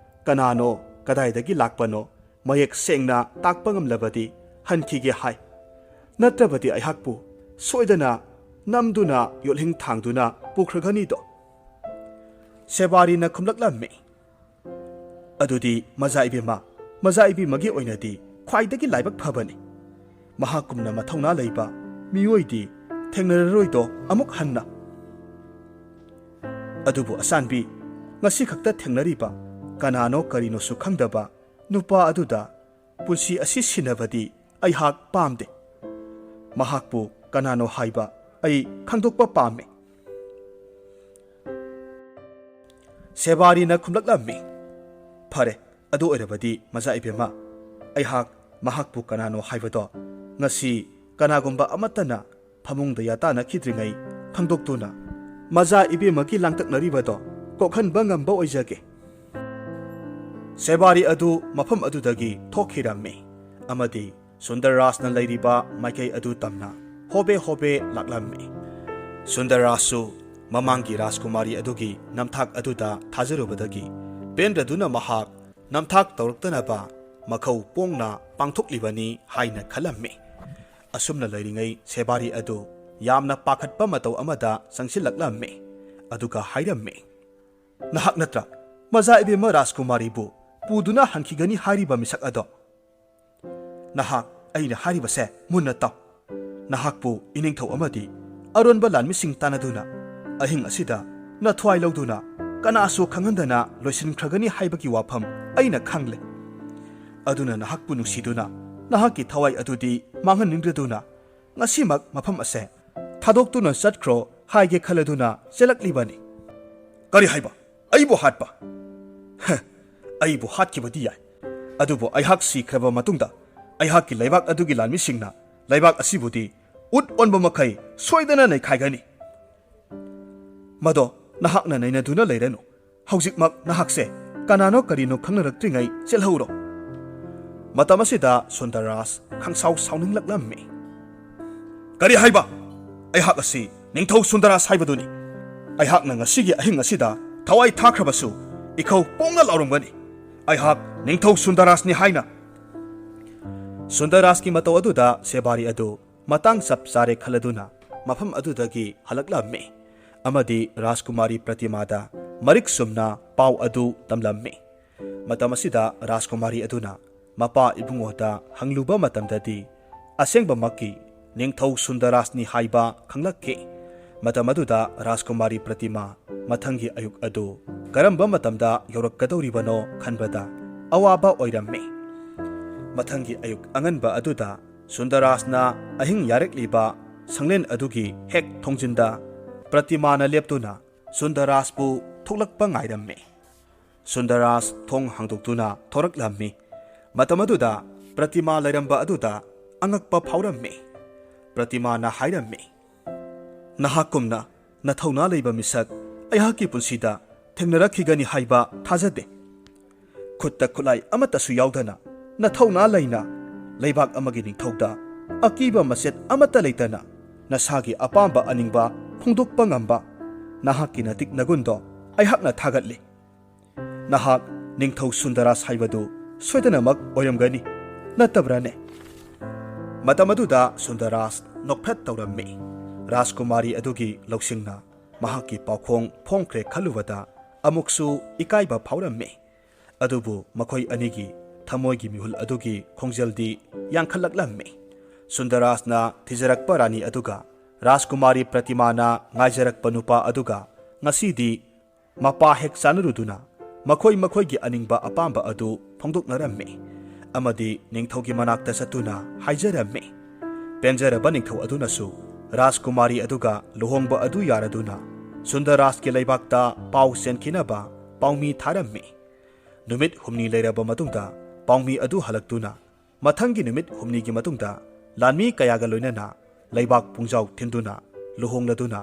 ꯀꯅꯥꯅꯣ, ꯀꯗꯥꯏꯗꯒꯤ ꯂꯥꯛꯄꯅꯣ ꯃꯌꯦꯛ ꯁꯦꯡꯅ ꯇꯥꯛꯄ ꯉꯝꯂꯕꯗꯤ ꯍꯟꯈꯤꯒꯦ ꯍꯥꯏ꯫ ꯅꯠꯇ꯭ꯔꯕꯗꯤ ꯑꯩꯍꯥꯛꯄꯨ ꯁꯣꯏꯗꯅ ꯅꯝꯗꯨꯅ ꯌꯣꯠꯂꯤꯡ ꯊꯥꯡꯗꯨꯅ ꯄꯨꯈ꯭ꯔꯒꯅꯤꯗꯣ"꯫ ꯁꯦꯕꯥꯔꯤꯅ ꯈꯨꯝꯂꯛꯂꯝꯃꯤ, "ꯑꯗꯨꯗꯤ ꯃꯖꯥ ꯏꯕꯦꯝꯃ, ꯃꯖꯥ ꯏꯕꯦꯝꯃꯒꯤ ꯑꯣꯏꯅꯗꯤ ꯈ꯭ꯋꯥꯏꯗꯒꯤ ꯂꯥꯏꯕꯛ ꯐꯕꯅꯤ꯫ ꯃꯍꯥꯛꯀꯨꯝꯅ ꯃꯊꯧꯅꯥ ꯂꯩꯕ, ꯃꯤꯑꯣꯏꯗꯤ ꯊꯦꯡꯅꯔꯔꯣꯏꯗꯣ ꯑꯃꯨꯛ ꯍꯟꯅ꯫ ꯑꯗꯨꯕꯨ ꯑꯆꯥꯟꯕꯤ, ꯉꯁꯤ ꯈꯛꯇ ꯊꯦꯡꯅꯔꯤꯕ ꯀꯅꯥꯅꯣ ꯀꯔꯤꯅꯣꯁꯨ ꯈꯪꯗꯕ ꯅꯨꯄꯥ ꯑꯗꯨꯗ ꯄꯨꯟꯁꯤ ꯑꯁꯤ ꯁꯤꯟꯅꯕꯗꯤ ꯑꯩꯍꯥꯛ ꯄꯥꯝꯗꯦ꯫ ꯃꯍꯥꯛꯄꯨ ꯀꯅꯥꯅꯣ ꯍꯥꯏꯕ ꯑꯩ ꯈꯪꯗꯣꯛꯄ ꯄꯥꯝꯃꯤ꯫ ꯁꯦꯕꯥꯔꯤꯅ ꯈꯨꯝꯂꯛꯂꯝꯃꯤ, "ꯐꯔꯦ, ꯑꯗꯨ ꯑꯣꯏꯔꯕꯗꯤ ꯃꯖꯥ ꯏꯕꯦꯝꯃ, ꯑꯩꯍꯥꯛ ꯃꯍꯥꯛꯄꯨ ꯀꯅꯥꯅꯣ ꯍꯥꯏꯕꯗꯣ ꯉꯁꯤ ꯀꯅꯥꯒꯨꯝꯕ ꯑꯃꯠꯇꯅ ꯐꯃꯨꯡꯗ ꯌꯥꯇꯥꯅꯈꯤꯗ꯭ꯔꯤꯉꯩ ꯈꯪꯗꯣꯛꯇꯨꯅ ꯃꯖꯥ ꯏꯕꯦꯝꯃꯒꯤ ꯂꯥꯡꯇꯛꯅꯔꯤꯕꯗꯣ ꯀꯣꯛꯍꯟꯕ ꯉꯝꯕ ꯑꯣꯏꯖꯒꯦ꯫" ꯁꯦꯕꯥꯔꯤ ꯑꯗꯨ ꯃꯐꯝ ꯑꯗꯨꯗꯒꯤ ꯊꯣꯛꯈꯤꯔꯝꯃꯤ ꯑꯃꯗꯤ ꯁꯨꯟꯗꯔ ꯔꯥꯖꯅ ꯂꯩꯔꯤꯕ ꯃꯥꯏꯀꯩ ꯑꯗꯨ ꯇꯝꯅ ꯍꯣꯕꯦ ꯍꯣꯕꯦ ꯂꯥꯛꯂꯝꯃꯤ꯫ ꯁꯨꯟꯗꯔ ꯔꯥꯖꯁꯨ ꯃꯃꯥꯡꯒꯤ ꯔꯥꯖꯀꯨꯃꯥꯔꯤ ꯑꯗꯨꯒꯤ ꯅꯝꯊꯥꯛ ꯑꯗꯨꯗ ꯊꯥꯖꯔꯨꯕꯗꯒꯤ ꯄꯦꯟꯗ꯭ꯔꯗꯨꯅ ꯃꯍꯥꯛ ꯅꯝꯊꯥꯛ ꯇꯧꯔꯛꯇꯅꯕ ꯃꯈꯧ ꯄꯣꯡꯅ ꯄꯥꯡꯊꯣꯛꯂꯤꯕꯅꯤ ꯍꯥꯏꯅ ꯈꯜꯂꯝꯃꯤ꯫ ꯑꯁꯨꯝꯅ ꯂꯩꯔꯤꯉꯩ ꯁꯦꯕꯥꯔꯤ ꯑꯗꯨ ꯌꯥꯝꯅ ꯄꯥꯈꯠꯄ ꯃꯇꯧ ꯑꯃꯗ ꯆꯪꯁꯤꯜꯂꯛꯂꯝꯃꯤ꯫ ꯑꯗꯨꯒ ꯍꯥꯏꯔꯝꯃꯤ, "ꯅꯍꯥꯛ ꯅꯠꯇ꯭ꯔꯥ ꯃꯖꯥ ꯏꯕꯦꯝꯃ ꯔꯥꯖꯀꯨꯃꯥꯔꯤꯕꯨ ꯄꯨꯗꯨꯅ ꯍꯟꯈꯤꯒꯅꯤ ꯍꯥꯏꯔꯤꯕ ꯃꯤꯁꯛ ꯑꯗꯣ? ꯅꯍꯥꯛ ꯑꯩꯅ ꯍꯥꯏꯔꯤꯕꯁꯦ ꯃꯨꯟꯅ ꯇꯥꯎ꯫ ꯅꯍꯥꯛꯄꯨ ꯏꯅꯤꯡꯊꯧ ꯑꯃꯗꯤ ꯑꯔꯣꯟꯕ ꯂꯥꯟꯃꯤꯁꯤꯡ ꯇꯥꯟꯅꯗꯨꯅ ꯑꯍꯤꯡ ꯑꯁꯤꯗ ꯅꯊ꯭ꯋꯥꯏ ꯂꯧꯗꯨꯅ ꯀꯅꯥꯁꯨ ꯈꯪꯍꯟꯗꯅ ꯂꯣꯏꯁꯤꯟꯈ꯭ꯔꯒꯅꯤ ꯍꯥꯏꯕꯒꯤ ꯋꯥꯐꯝ ꯑꯩꯅ ꯈꯪꯂꯦ꯫ ꯑꯗꯨꯅ ꯅꯍꯥꯛꯄꯨ ꯅꯨꯡꯁꯤꯗꯨꯅ ꯅꯍꯥꯛꯀꯤ ꯊꯋꯥꯏ ꯑꯗꯨꯗꯤ ꯃꯥꯡꯍꯟꯅꯤꯡꯗ꯭ꯔꯗꯨꯅ ꯉꯁꯤꯃꯛ ꯃꯐꯝ ꯑꯁꯦ ꯊꯥꯗꯣꯛꯇꯨꯅ ꯆꯠꯈ꯭ꯔꯣ ꯍꯥꯏꯒꯦ ꯈꯜꯂꯗꯨꯅ ꯆꯦꯜꯂꯛꯂꯤꯕꯅꯤ꯫" "ꯀꯔꯤ ꯍꯥꯏꯕ? ꯑꯩꯕꯨ ꯍꯥꯠꯄ? ꯍ, ꯑꯩꯕꯨ ꯍꯥꯠꯈꯤꯕꯗꯤ ꯌꯥꯏ, ꯑꯗꯨꯕꯨ ꯑꯩꯍꯥꯛ ꯁꯤꯈ꯭ꯔꯕ ꯃꯇꯨꯡꯗ ꯑꯩꯍꯥꯛꯀꯤ ꯂꯩꯕꯥꯛ ꯑꯗꯨꯒꯤ ꯂꯥꯟꯃꯤꯁꯤꯡꯅ ꯂꯩꯕꯥꯛ ꯑꯁꯤꯕꯨꯗꯤ ꯎꯠ ꯑꯣꯟꯕ ꯃꯈꯩ ꯁꯣꯏꯗꯅ ꯅꯩꯈꯥꯏꯒꯅꯤ꯫ ꯃꯗꯣ ꯅꯍꯥꯛꯅ ꯅꯩꯅꯗꯨꯅ ꯂꯩꯔꯅꯨ꯫ ꯍꯧꯖꯤꯛꯃꯛ ꯅꯍꯥꯛꯁꯦ ꯀꯅꯥꯅꯣ ꯀꯔꯤꯅꯣ ꯈꯪꯅꯔꯛꯇ꯭ꯔꯤꯉꯩ ꯆꯦꯜꯍꯧꯔꯣ꯫" ꯃꯇꯝ ꯑꯁꯤꯗ ꯁꯨꯟꯗꯔ ꯔꯥꯖ ꯈꯪꯁꯥꯎ ꯁꯥꯎꯅꯤꯡꯂꯛꯂꯝꯃꯤ꯫ "ꯀꯔꯤ ꯍꯥꯏꯕ? ꯑꯩꯍꯥꯛ ꯑꯁꯤ ꯅꯤꯡꯊꯧ ꯁꯨꯟꯗꯔ ꯔꯥꯖ ꯍꯥꯏꯕꯗꯨꯅꯤ꯫ ꯑꯩꯍꯥꯛꯅ ꯉꯁꯤꯒꯤ ꯑꯍꯤꯡ ꯑꯁꯤꯗ ꯊꯋꯥꯏ ꯊꯥꯈ꯭ꯔꯕꯁꯨ ꯏꯈꯧ ꯄꯣꯡꯅ ꯂꯥꯎꯔꯝꯒꯅꯤ꯫ ꯑꯩꯍꯥꯛ ꯅꯤꯡꯊꯧ ꯁꯨꯟꯗꯔ ꯔꯥꯖꯅꯤ ꯍꯥꯏꯅ꯫" ꯁꯨꯟꯗꯔ ꯔꯥꯖꯀꯤ ꯃꯇꯧ ꯑꯗꯨꯗ ꯁꯦꯕꯥꯔꯤ ꯑꯗꯨ ꯃꯇꯥꯡ ꯆꯞ ꯆꯥꯔꯦ ꯈꯜꯂꯗꯨꯅ ꯃꯐꯝ ꯑꯗꯨꯗꯒꯤ ꯍꯜꯂꯛꯂꯝꯃꯤ ꯑꯃꯗꯤ ꯔꯥꯖꯀꯨꯃꯥꯔꯤ ꯄ꯭ꯔꯇꯤꯃꯥꯗ ꯃꯔꯤꯛ ꯆꯨꯝꯅ ꯄꯥꯎ ꯑꯗꯨ ꯇꯝꯂꯝꯃꯤ꯫ ꯃꯇꯝ ꯑꯁꯤꯗ ꯔꯥꯖꯀꯨꯃꯥꯔꯤ ꯑꯗꯨꯅ ꯃꯄꯥ ꯏꯕꯨꯡꯉꯣꯗ ꯍꯪꯂꯨꯕ ꯃꯇꯝꯗꯗꯤ ꯑꯁꯦꯡꯕꯃꯛꯀꯤ ꯅꯤꯡꯊꯧ ꯁꯨꯟꯗꯔꯥꯖꯅꯤ ꯍꯥꯏꯕ ꯈꯪꯂꯛꯈꯤ꯫ ꯃꯇꯝ ꯑꯗꯨꯗ ꯔꯥꯖꯀꯨꯃꯥꯔꯤ ꯄ꯭ꯔꯇꯤꯃꯥ ꯃꯊꯪꯒꯤ ꯑꯌꯨꯛ ꯑꯗꯨ ꯀꯔꯝꯕ ꯃꯇꯝꯗ ꯌꯧꯔꯛꯀꯗꯧꯔꯤꯕꯅꯣ ꯈꯟꯕꯗ ꯑꯋꯥꯕ ꯑꯣꯏꯔꯝꯃꯤ꯫ ꯃꯊꯪꯒꯤ ꯑꯌꯨꯛ ꯑꯉꯟꯕ ꯑꯗꯨꯗ ꯁꯨꯟꯗꯔꯥꯖꯅ ꯑꯍꯤꯡ ꯌꯥꯔꯛꯂꯤꯕ ꯁꯪꯂꯦꯟ ꯑꯗꯨꯒꯤ ꯍꯦꯛ ꯊꯣꯡꯖꯤꯟꯗ ꯄ꯭ꯔꯇꯤꯃꯥꯅ ꯂꯦꯞꯇꯨꯅ ꯁꯨꯟꯗꯔꯥꯖꯄꯨ ꯊꯣꯛꯂꯛꯄ ꯉꯥꯏꯔꯝꯃꯤ꯫ ꯁꯨꯟꯗꯔꯥꯖ ꯊꯣꯡ ꯍꯥꯡꯗꯣꯛꯇꯨꯅ ꯊꯣꯔꯛꯂꯝꯃꯤ꯫ ꯃꯇꯝ ꯑꯗꯨꯗ ꯄ꯭ꯔꯇꯤꯃꯥ ꯂꯩꯔꯝꯕ ꯑꯗꯨꯗ ꯑꯉꯛꯄ ꯐꯥꯎꯔꯝꯃꯤ꯫ ꯄ꯭ꯔꯇꯤꯃꯥꯅ ꯍꯥꯏꯔꯝꯃꯤ, "ꯅꯍꯥꯛꯀꯨꯝꯅ ꯅꯊꯧꯅꯥ ꯂꯩꯕ ꯃꯤꯁꯛ ꯑꯩꯍꯥꯛꯀꯤ ꯄꯨꯟꯁꯤꯗ ꯊꯦꯡꯅꯔꯛꯈꯤꯒꯅꯤ ꯍꯥꯏꯕ ꯊꯥꯖꯗꯦ꯫ ꯈꯨꯠꯇ ꯈꯨꯠꯂꯥꯏ ꯑꯃꯠꯇꯁꯨ ꯌꯥꯎꯗꯅ ꯅꯊꯧꯅꯥ ꯂꯩꯅ ꯂꯩꯕꯥꯛ ꯑꯃꯒꯤ ꯅꯤꯡꯊꯧꯗ ꯑꯀꯤꯕ ꯃꯆꯦꯠ ꯑꯃꯠꯇ ꯂꯩꯇꯅ ꯅꯁꯥꯒꯤ ꯑꯄꯥꯝꯕ ꯑꯅꯤꯡꯕ ꯐꯣꯡꯗꯣꯛꯄ ꯉꯝꯕ ꯅꯍꯥꯛꯀꯤ ꯅꯇꯤꯛ ꯅꯒꯨꯟꯗꯣ ꯑꯩꯍꯥꯛꯅ ꯊꯥꯒꯠꯂꯤ꯫ ꯅꯍꯥꯛ ꯅꯤꯡꯊꯧ ꯁꯨꯟꯗꯔꯥꯖ ꯍꯥꯏꯕꯗꯨ ꯁꯣꯏꯗꯅꯃꯛ ꯑꯣꯏꯔꯝꯒꯅꯤ, ꯅꯠꯇꯕ꯭ꯔꯥꯅꯦ?" ꯃꯇꯝ ꯑꯗꯨꯗ ꯁꯨꯟꯗꯔꯥꯖ ꯅꯣꯛꯐꯦꯠ ꯇꯧꯔꯝꯃꯤ꯫ ꯔꯥꯖꯀꯨꯃꯥꯔꯤ ꯑꯗꯨꯒꯤ ꯂꯧꯁꯤꯡꯅ ꯃꯍꯥꯛꯀꯤ ꯄꯥꯎꯈꯣꯡ ꯐꯣꯡꯈ꯭ꯔꯦ ꯈꯜꯂꯨꯕꯗ ꯑꯃꯨꯛꯁꯨ ꯏꯀꯥꯏꯕ ꯐꯥꯎꯔꯝꯃꯤ꯫ ꯑꯗꯨꯕꯨ ꯃꯈꯣꯏ ꯑꯅꯤꯒꯤ ꯊꯃꯣꯏꯒꯤ ꯃꯤꯍꯨꯜ ꯑꯗꯨꯒꯤ ꯈꯣꯡꯖꯦꯜꯗꯤ ꯌꯥꯡꯈꯠꯂꯛꯂꯝꯃꯤ꯫ ꯁꯨꯟꯗꯔꯥꯖꯅ ꯊꯤꯖꯔꯛꯄ ꯔꯥꯅꯤ ꯑꯗꯨꯒ ꯔꯥꯖꯀꯨꯃꯥꯔꯤ ꯄ꯭ꯔꯇꯤꯃꯥꯅ ꯉꯥꯏꯖꯔꯛꯄ ꯅꯨꯄꯥ ꯑꯗꯨꯒ ꯉꯁꯤꯗꯤ ꯃꯄꯥ ꯍꯦꯛ ꯆꯥꯅꯔꯨꯗꯨꯅ ꯃꯈꯣꯏ ꯃꯈꯣꯏꯒꯤ ꯑꯅꯤꯡꯕ ꯑꯄꯥꯝꯕ ꯑꯗꯨ ꯐꯣꯡꯗꯣꯛꯅꯔꯝꯃꯤ ꯑꯃꯗꯤ ꯅꯤꯡꯊꯧꯒꯤ ꯃꯅꯥꯛꯇ ꯆꯠꯇꯨꯅ ꯍꯥꯏꯖꯔꯝꯃꯤ꯫ ꯄꯦꯟꯖꯔꯕ ꯅꯤꯡꯊꯧ ꯑꯗꯨꯅꯁꯨ ꯔꯥꯖꯀꯨꯃꯥꯔꯤ ꯑꯗꯨꯒ ꯂꯨꯍꯣꯡꯕ ꯑꯗꯨ ꯌꯥꯔꯗꯨꯅ ꯁꯨꯟꯗꯔꯥꯖꯀꯤ ꯂꯩꯕꯥꯛꯇ ꯄꯥꯎ ꯆꯦꯟꯈꯤꯅꯕ ꯄꯥꯎꯃꯤ ꯊꯥꯔꯝꯃꯤ꯫ ꯅꯨꯃꯤꯠ ꯍꯨꯝꯅꯤ ꯂꯩꯔꯕ ꯃꯇꯨꯡꯗ ꯄꯥꯎꯃꯤ ꯑꯗꯨ ꯍꯜꯂꯛꯇꯨꯅ ꯃꯊꯪꯒꯤ ꯅꯨꯃꯤꯠ ꯍꯨꯝꯅꯤꯒꯤ ꯃꯇꯨꯡꯗ ꯂꯥꯟꯃꯤ ꯀꯌꯥꯒ ꯂꯣꯏꯅꯅ ꯂꯩꯕꯥꯛ ꯄꯨꯡꯖꯥꯎ ꯊꯤꯟꯗꯨꯅ ꯂꯨꯍꯣꯡꯂꯗꯨꯅ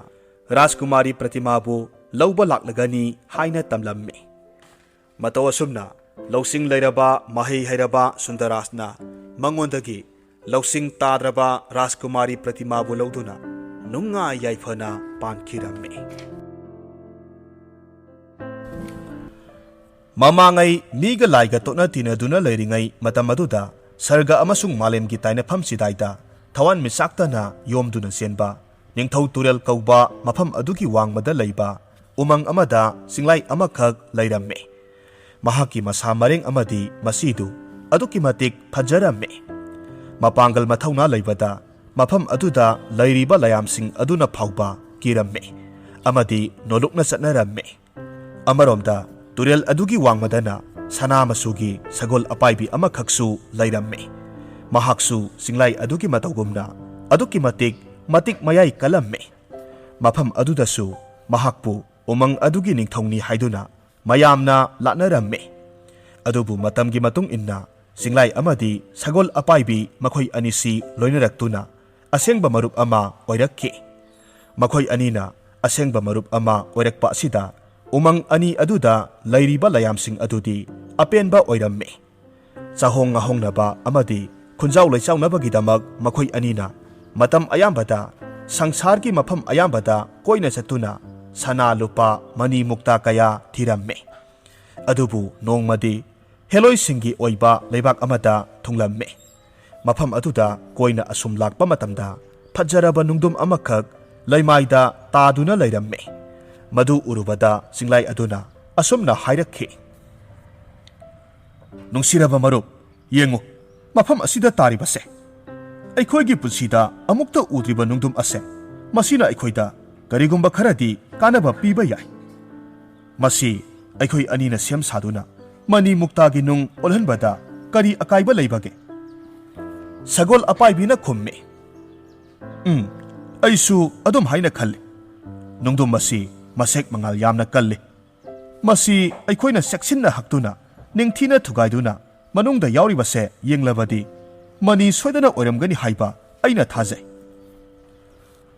ꯔꯥꯖꯀꯨꯃꯥꯔꯤ ꯄ꯭ꯔꯇꯤꯃꯥꯕꯨ ꯂꯧꯕ ꯂꯥꯛꯂꯒꯅꯤ ꯍꯥꯏꯅ ꯇꯝꯂꯝꯃꯤ꯫ ꯃꯇꯧ ꯑꯁꯨꯝꯅ ꯂꯧꯁꯤꯡ ꯂꯩꯔꯕ ꯃꯍꯩ ꯍꯩꯔꯕ ꯁꯨꯟꯗꯔꯥꯖꯅ ꯃꯉꯣꯟꯗꯒꯤ ꯂꯧꯁꯤꯡ ꯇꯥꯗ꯭ꯔꯕ ꯔꯥꯖꯀꯨꯃꯥꯔꯤ ꯄ꯭ꯔꯇꯤꯃꯥꯕꯨ ꯂꯧꯗꯨꯅ ꯅꯨꯡꯉꯥꯏ ꯌꯥꯏꯐꯅ ꯄꯥꯟꯈꯤꯔꯝꯃꯤ꯫ ꯃꯃꯥꯡꯉꯩ ꯃꯤꯒ ꯂꯥꯏꯒ ꯇꯣꯠꯅ ꯇꯤꯟꯅꯗꯨꯅ ꯂꯩꯔꯤꯉꯩ ꯃꯇꯝ ꯑꯗꯨꯗ ꯁꯔꯒ ꯑꯃꯁꯨꯡ ꯃꯥꯂꯦꯝꯒꯤ ꯇꯥꯏꯅꯐꯝ ꯁꯤꯗꯥꯏꯗ ꯊꯋꯥꯟꯃꯤꯆꯥꯛꯇꯅ ꯌꯣꯝꯗꯨꯅ ꯆꯦꯟꯕ ꯅꯤꯡꯊꯧ ꯇꯨꯔꯦꯜ ꯀꯧꯕ ꯃꯐꯝ ꯑꯗꯨꯒꯤ ꯋꯥꯡꯃꯗ ꯂꯩꯕ ꯎꯃꯪ ꯑꯃꯗ ꯆꯤꯡꯂꯥꯏ ꯑꯃꯈꯛ ꯂꯩꯔꯝꯃꯤ꯫ ꯃꯍꯥꯛꯀꯤ ꯃꯁꯥ ꯃꯔꯦꯡ ꯑꯃꯗꯤ ꯃꯁꯤꯗꯨ ꯑꯗꯨꯛꯀꯤ ꯃꯇꯤꯛ ꯐꯖꯔꯝꯃꯤ꯫ ꯃꯄꯥꯡꯒꯜ ꯃꯊꯧꯅꯥ ꯂꯩꯕꯗ ꯃꯐꯝ ꯑꯗꯨꯗ ꯂꯩꯔꯤꯕ ꯂꯥꯌꯥꯝꯁꯤꯡ ꯑꯗꯨꯅ ꯐꯥꯎꯕ ꯀꯤꯔꯝꯃꯤ ꯑꯃꯗꯤ ꯅꯣꯂꯨꯛꯅ ꯆꯠꯅꯔꯝꯃꯤ꯫ ꯑꯃꯔꯣꯝꯗ, ꯇꯨꯔꯦꯜ ꯑꯗꯨꯒꯤ ꯋꯥꯡꯃꯗꯅ ꯁꯅꯥ ꯃꯆꯨꯒꯤ ꯁꯒꯣꯜ ꯑꯄꯥꯏꯕꯤ ꯑꯃꯈꯛꯁꯨ ꯂꯩꯔꯝꯃꯤ꯫ ꯃꯍꯥꯛꯁꯨ ꯆꯤꯡꯂꯥꯏ ꯑꯗꯨꯒꯤ ꯃꯇꯧꯒꯨꯝꯅ ꯑꯗꯨꯛꯀꯤ ꯃꯇꯤꯛ ꯃꯇꯤꯛ ꯃꯌꯥꯏ ꯀꯜꯂꯝꯃꯤ꯫ ꯃꯐꯝ ꯑꯗꯨꯗꯁꯨ ꯃꯍꯥꯛꯄꯨ ꯎꯃꯪ ꯑꯗꯨꯒꯤ ꯅꯤꯡꯊꯧꯅꯤ ꯍꯥꯏꯗꯨꯅ ꯃꯌꯥꯝꯅ ꯂꯥꯠꯅꯔꯝꯃꯤ꯫ ꯑꯗꯨꯕꯨ ꯃꯇꯝꯒꯤ ꯃꯇꯨꯡ ꯏꯟꯅ ꯆꯤꯡꯂꯥꯏ ꯑꯃꯗꯤ ꯁꯒꯣꯜ ꯑꯄꯥꯏꯕꯤ ꯃꯈꯣꯏ ꯑꯅꯤꯁꯤ ꯂꯣꯏꯅꯔꯛꯇꯨꯅ ꯑꯁꯦꯡꯕ ꯃꯔꯨꯞ ꯑꯃ ꯑꯣꯏꯔꯛꯈꯤ꯫ ꯃꯈꯣꯏ ꯑꯅꯤꯅ ꯑꯁꯦꯡꯕ ꯃꯔꯨꯞ ꯑꯃ ꯑꯣꯏꯔꯛꯄ ꯑꯁꯤꯗ ꯎꯃꯪ ꯑꯅꯤ ꯑꯗꯨꯗ ꯂꯩꯔꯤꯕ ꯂꯥꯌꯥꯝꯁꯤꯡ ꯑꯗꯨꯗꯤ ꯑꯄꯦꯟꯕ ꯑꯣꯏꯔꯝꯃꯤ꯫ ꯆꯥꯍꯣꯡ ꯉꯥꯍꯣꯡꯅꯕ ꯑꯃꯗꯤ ꯈꯨꯟꯖꯥꯎ ꯂꯩꯆꯥꯎꯅꯕꯒꯤꯗꯃꯛ ꯃꯈꯣꯏ ꯑꯅꯤꯅ ꯃꯇꯝ ꯑꯌꯥꯝꯕꯗ ꯁꯪꯁꯥꯔꯒꯤ ꯃꯐꯝ ꯑꯌꯥꯝꯕꯗ ꯀꯣꯏꯅ ꯆꯠꯇꯨꯅ ꯁꯅꯥ ꯂꯨꯄꯥ ꯃꯅꯤ ꯃꯨꯛꯇꯥ ꯀꯌꯥ ꯊꯤꯔꯝꯃꯤ꯫ ꯑꯗꯨꯕꯨ ꯅꯣꯡꯃꯗꯤ ꯍꯦꯂꯣꯏꯁꯤꯡꯒꯤ ꯑꯣꯏꯕ ꯂꯩꯕꯥꯛ ꯑꯃꯗ ꯊꯨꯡꯂꯝꯃꯤ꯫ ꯃꯐꯝ ꯑꯗꯨꯗ ꯀꯣꯏꯅ ꯑꯁꯨꯝ ꯂꯥꯛꯄ ꯃꯇꯝꯗ ꯐꯖꯔꯕ ꯅꯨꯡꯗꯨꯝ ꯑꯃꯈꯛ ꯂꯩꯃꯥꯏꯗ ꯇꯥꯗꯨꯅ ꯂꯩꯔꯝꯃꯤ꯫ ꯃꯗꯨ ꯎꯔꯨꯕꯗ ꯆꯤꯡꯂꯥꯏ ꯑꯗꯨꯅ ꯑꯁꯨꯝꯅ ꯍꯥꯏꯔꯛꯈꯤ, "ꯅꯨꯡꯁꯤꯔꯕ ꯃꯔꯨꯞ, ꯌꯦꯡꯉꯨ, ꯃꯐꯝ ꯑꯁꯤꯗ ꯇꯥꯔꯤꯕꯁꯦ꯫ ꯑꯩꯈꯣꯏꯒꯤ ꯄꯨꯟꯁꯤꯗ ꯑꯃꯨꯛꯇ ꯎꯗ꯭ꯔꯤꯕ ꯅꯨꯡꯗꯨꯝ ꯑꯁꯦ꯫ ꯃꯁꯤꯅ ꯑꯩꯈꯣꯏꯗ ꯀꯔꯤꯒꯨꯝꯕ ꯈꯔꯗꯤ ꯀꯥꯟꯅꯕ ꯄꯤꯕ ꯌꯥꯏ꯫ ꯃꯁꯤ ꯑꯩꯈꯣꯏ ꯑꯅꯤꯅ ꯁꯦꯝ ꯁꯥꯗꯨꯅ ꯃꯅꯤ ꯃꯨꯛꯇꯥꯒꯤ ꯅꯨꯡ ꯑꯣꯜꯍꯟꯕꯗ ꯀꯔꯤ ꯑꯀꯥꯏꯕ ꯂꯩꯕꯒꯦ?" ꯁꯒꯣꯜ ꯑꯄꯥꯏꯕꯤꯅ ꯈꯨꯝꯃꯤ, "ꯎꯝ, ꯑꯩꯁꯨ ꯑꯗꯨꯝ ꯍꯥꯏꯅ ꯈꯜꯂꯤ꯫ ꯅꯨꯡꯗꯨꯝ ꯑꯁꯤ ꯃꯁꯦꯛ ꯃꯉꯥꯜ ꯌꯥꯝꯅ ꯀꯜꯂꯤ꯫ ꯃꯁꯤ ꯑꯩꯈꯣꯏꯅ ꯆꯦꯛꯁꯤꯟꯅ ꯍꯛꯇꯨꯅ, ꯅꯤꯡꯊꯤꯅ ꯊꯨꯒꯥꯏꯗꯨꯅ ꯃꯅꯨꯡꯗ ꯌꯥꯎꯔꯤꯕꯁꯦ ꯌꯦꯡꯂꯕꯗꯤ ꯃꯅꯤ ꯁꯣꯏꯗꯅ ꯑꯣꯏꯔꯝꯒꯅꯤ ꯍꯥꯏꯕ ꯑꯩꯅ ꯊꯥꯖꯩ꯫"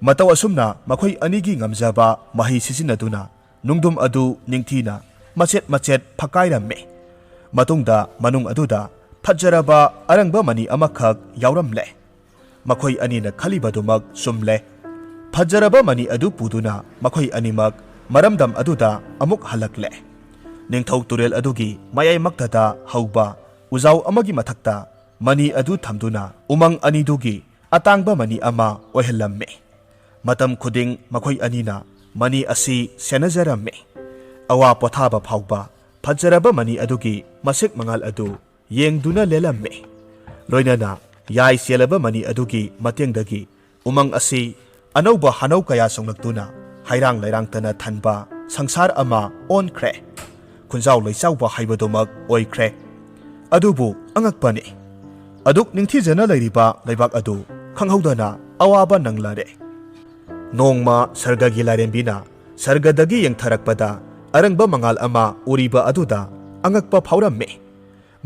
ꯃꯇꯧ ꯑꯁꯨꯝꯅ ꯃꯈꯣꯏ ꯑꯅꯤꯒꯤ ꯉꯝꯖꯕ ꯃꯍꯩ ꯁꯤꯖꯤꯟꯅꯗꯨꯅ ꯅꯨꯡꯗꯨꯝ ꯑꯗꯨ ꯅꯤꯡꯊꯤꯅ ꯃꯆꯦꯠ ꯃꯆꯦꯠ ꯐꯛꯀꯥꯏꯔꯝꯃꯤ꯫ ꯃꯇꯨꯡꯗ ꯃꯅꯨꯡ ꯑꯗꯨꯗ ꯐꯖꯔꯕ ꯑꯔꯪꯕ ꯃꯅꯤ ꯑꯃꯈꯛ ꯌꯥꯎꯔꯝꯂꯦ꯫ ꯃꯈꯣꯏ ꯑꯅꯤꯅ ꯈꯜꯂꯤꯕꯗꯨꯃꯛ ꯆꯨꯝꯂꯦ꯫ ꯐꯖꯔꯕ ꯃꯅꯤ ꯑꯗꯨ ꯄꯨꯗꯨꯅ ꯃꯈꯣꯏ ꯑꯅꯤꯃꯛ ꯃꯔꯝꯗꯝ ꯑꯗꯨꯗ ꯑꯃꯨꯛ ꯍꯜꯂꯛꯂꯦ꯫ ꯅꯤꯡꯊꯧ ꯇꯨꯔꯦꯜ ꯑꯗꯨꯒꯤ ꯃꯌꯥꯏꯃꯛꯇꯗ ꯍꯧꯕ ꯎꯖꯥꯎ ꯑꯃꯒꯤ ꯃꯊꯛꯇ ꯃꯅꯤ ꯑꯗꯨ ꯊꯝꯗꯨꯅ ꯎꯃꯪ ꯑꯅꯤꯗꯨꯒꯤ ꯑꯇꯥꯡꯕ ꯃꯅꯤ ꯑꯃ ꯑꯣꯏꯍꯜꯂꯝꯃꯤ꯫ ꯃꯇꯝ ꯈꯨꯗꯤꯡ ꯃꯈꯣꯏ ꯑꯅꯤꯅ ꯃꯅꯤ ꯑꯁꯤ ꯁꯦꯟꯅꯖꯔꯝꯃꯤ꯫ ꯑꯋꯥ ꯄꯣꯊꯥꯕ ꯐꯥꯎꯕ ꯐꯖꯔꯕ ꯃꯅꯤ ꯑꯗꯨꯒꯤ ꯃꯁꯦꯛ ꯃꯉꯥꯜ ꯑꯗꯨ ꯌꯦꯡꯗꯨꯅ ꯂꯦꯜꯂꯝꯃꯤ꯫ ꯂꯣꯏꯅꯅ ꯌꯥꯏ ꯆꯦꯜꯂꯕ ꯃꯅꯤ ꯑꯗꯨꯒꯤ ꯃꯇꯦꯡꯗꯒꯤ ꯎꯃꯪ ꯑꯁꯤ ꯑꯅꯧꯕ ꯍꯅꯧ ꯀꯌꯥ ꯆꯣꯡꯂꯛꯇꯨꯅ ꯍꯩꯔꯥꯡ ꯂꯩꯔꯥꯡꯇꯅ ꯊꯟꯕ ꯁꯪꯁꯥꯔ ꯑꯃ ꯑꯣꯟꯈ꯭ꯔꯦ꯫ ꯈꯨꯟꯖꯥꯎ ꯂꯩꯆꯥꯎꯕ ꯍꯥꯏꯕꯗꯨꯃꯛ ꯑꯣꯏꯈ꯭ꯔꯦ꯫ ꯑꯗꯨꯕꯨ ꯑꯉꯛꯄꯅꯤ, ꯑꯗꯨꯛ ꯅꯤꯡꯊꯤꯖꯅ ꯂꯩꯔꯤꯕ ꯂꯩꯕꯥꯛ ꯑꯗꯨ ꯈꯪꯍꯧꯗꯅ ꯑꯋꯥꯕ ꯅꯪꯂꯔꯦ꯫ ꯅꯣꯡꯃ ꯁꯔꯒꯒꯤ ꯂꯥꯏꯔꯦꯝꯕꯤꯅ ꯁꯔꯒꯗꯒꯤ ꯌꯦꯡꯊꯔꯛꯄꯗ ꯑꯔꯪꯕ ꯃꯉꯥꯜ ꯑꯃ ꯎꯔꯤꯕ ꯑꯗꯨꯗ ꯑꯉꯛꯄ ꯐꯥꯎꯔꯝꯃꯤ꯫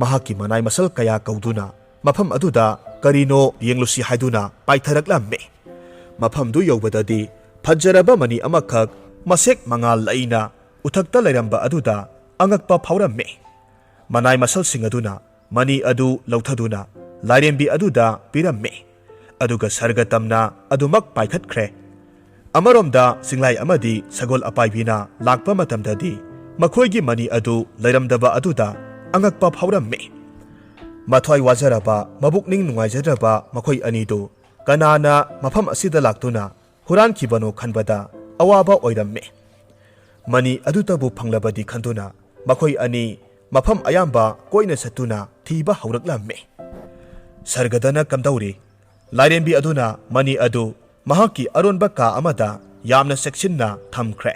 ꯃꯍꯥꯛꯀꯤ ꯃꯅꯥꯏ ꯃꯁꯜ ꯀꯌꯥ ꯀꯧꯗꯨꯅ ꯃꯐꯝ ꯑꯗꯨꯗ ꯀꯔꯤꯅꯣ ꯌꯦꯡꯂꯨꯁꯤ ꯍꯥꯏꯗꯨꯅ ꯄꯥꯏꯊꯔꯛꯂꯝꯃꯤ꯫ ꯃꯐꯝꯗꯨ ꯌꯧꯕꯗꯗꯤ ꯐꯖꯔꯕ ꯃꯅꯤ ꯑꯃꯈꯛ ꯃꯁꯦꯛ ꯃꯉꯥꯜ ꯂꯩꯅ ꯎꯊꯛꯇ ꯂꯩꯔꯝꯕ ꯑꯗꯨꯗ ꯑꯉꯛꯄ ꯐꯥꯎꯔꯝꯃꯤ꯫ ꯃꯅꯥꯏ ꯃꯁꯜꯁꯤꯡ ꯑꯗꯨꯅ ꯃꯅꯤ ꯑꯗꯨ ꯂꯧꯊꯗꯨꯅ ꯂꯥꯏꯔꯦꯝꯕꯤ ꯑꯗꯨꯗ ꯄꯤꯔꯝꯃꯤ꯫ ꯑꯗꯨꯒ ꯁꯔꯒ ꯇꯝꯅ ꯑꯗꯨꯃꯛ ꯄꯥꯏꯈꯠꯈ꯭ꯔꯦ꯫ ꯑꯃꯔꯣꯝꯗ ꯆꯤꯡꯂꯥꯏ ꯑꯃꯗꯤ ꯁꯒꯣꯜ ꯑꯄꯥꯏꯕꯤꯅ ꯂꯥꯛꯄ ꯃꯇꯝꯗꯗꯤ ꯃꯈꯣꯏꯒꯤ ꯃꯅꯤ ꯑꯗꯨ ꯂꯩꯔꯝꯗꯕ ꯑꯗꯨꯗ ꯑꯉꯛꯄ ꯐꯥꯎꯔꯝꯃꯤ꯫ ꯃꯊ꯭ꯋꯥꯏ ꯋꯥꯖꯔꯕ, ꯃꯕꯨꯛꯅꯤꯡ ꯅꯨꯡꯉꯥꯏꯖꯗ꯭ꯔꯕ ꯃꯈꯣꯏ ꯑꯅꯤꯗꯨ ꯀꯅꯥꯅ ꯃꯐꯝ ꯑꯁꯤꯗ ꯂꯥꯛꯇꯨꯅ ꯍꯨꯔꯥꯟꯈꯤꯕꯅꯣ ꯈꯟꯕꯗ ꯑꯋꯥꯕ ꯑꯣꯏꯔꯝꯃꯤ꯫ ꯃꯅꯤ ꯑꯗꯨꯇꯕꯨ ꯐꯪꯂꯕꯗꯤ ꯈꯟꯗꯨꯅ ꯃꯈꯣꯏ ꯑꯅꯤ ꯃꯐꯝ ꯑꯌꯥꯝꯕ ꯀꯣꯏꯅ ꯆꯠꯇꯨꯅ ꯊꯤꯕ ꯍꯧꯔꯛꯂꯝꯃꯤ꯫ ꯁꯔꯒꯗꯅ ꯀꯝꯗꯧꯔꯤ? ꯂꯥꯏꯔꯦꯝꯕꯤ ꯑꯗꯨꯅ ꯃꯅꯤ ꯑꯗꯨ ꯃꯍꯥꯛꯀꯤ ꯑꯔꯣꯟꯕ ꯀꯥ ꯑꯃꯗ ꯌꯥꯝꯅ ꯆꯦꯛꯁꯤꯟꯅ ꯊꯝꯈ꯭ꯔꯦ꯫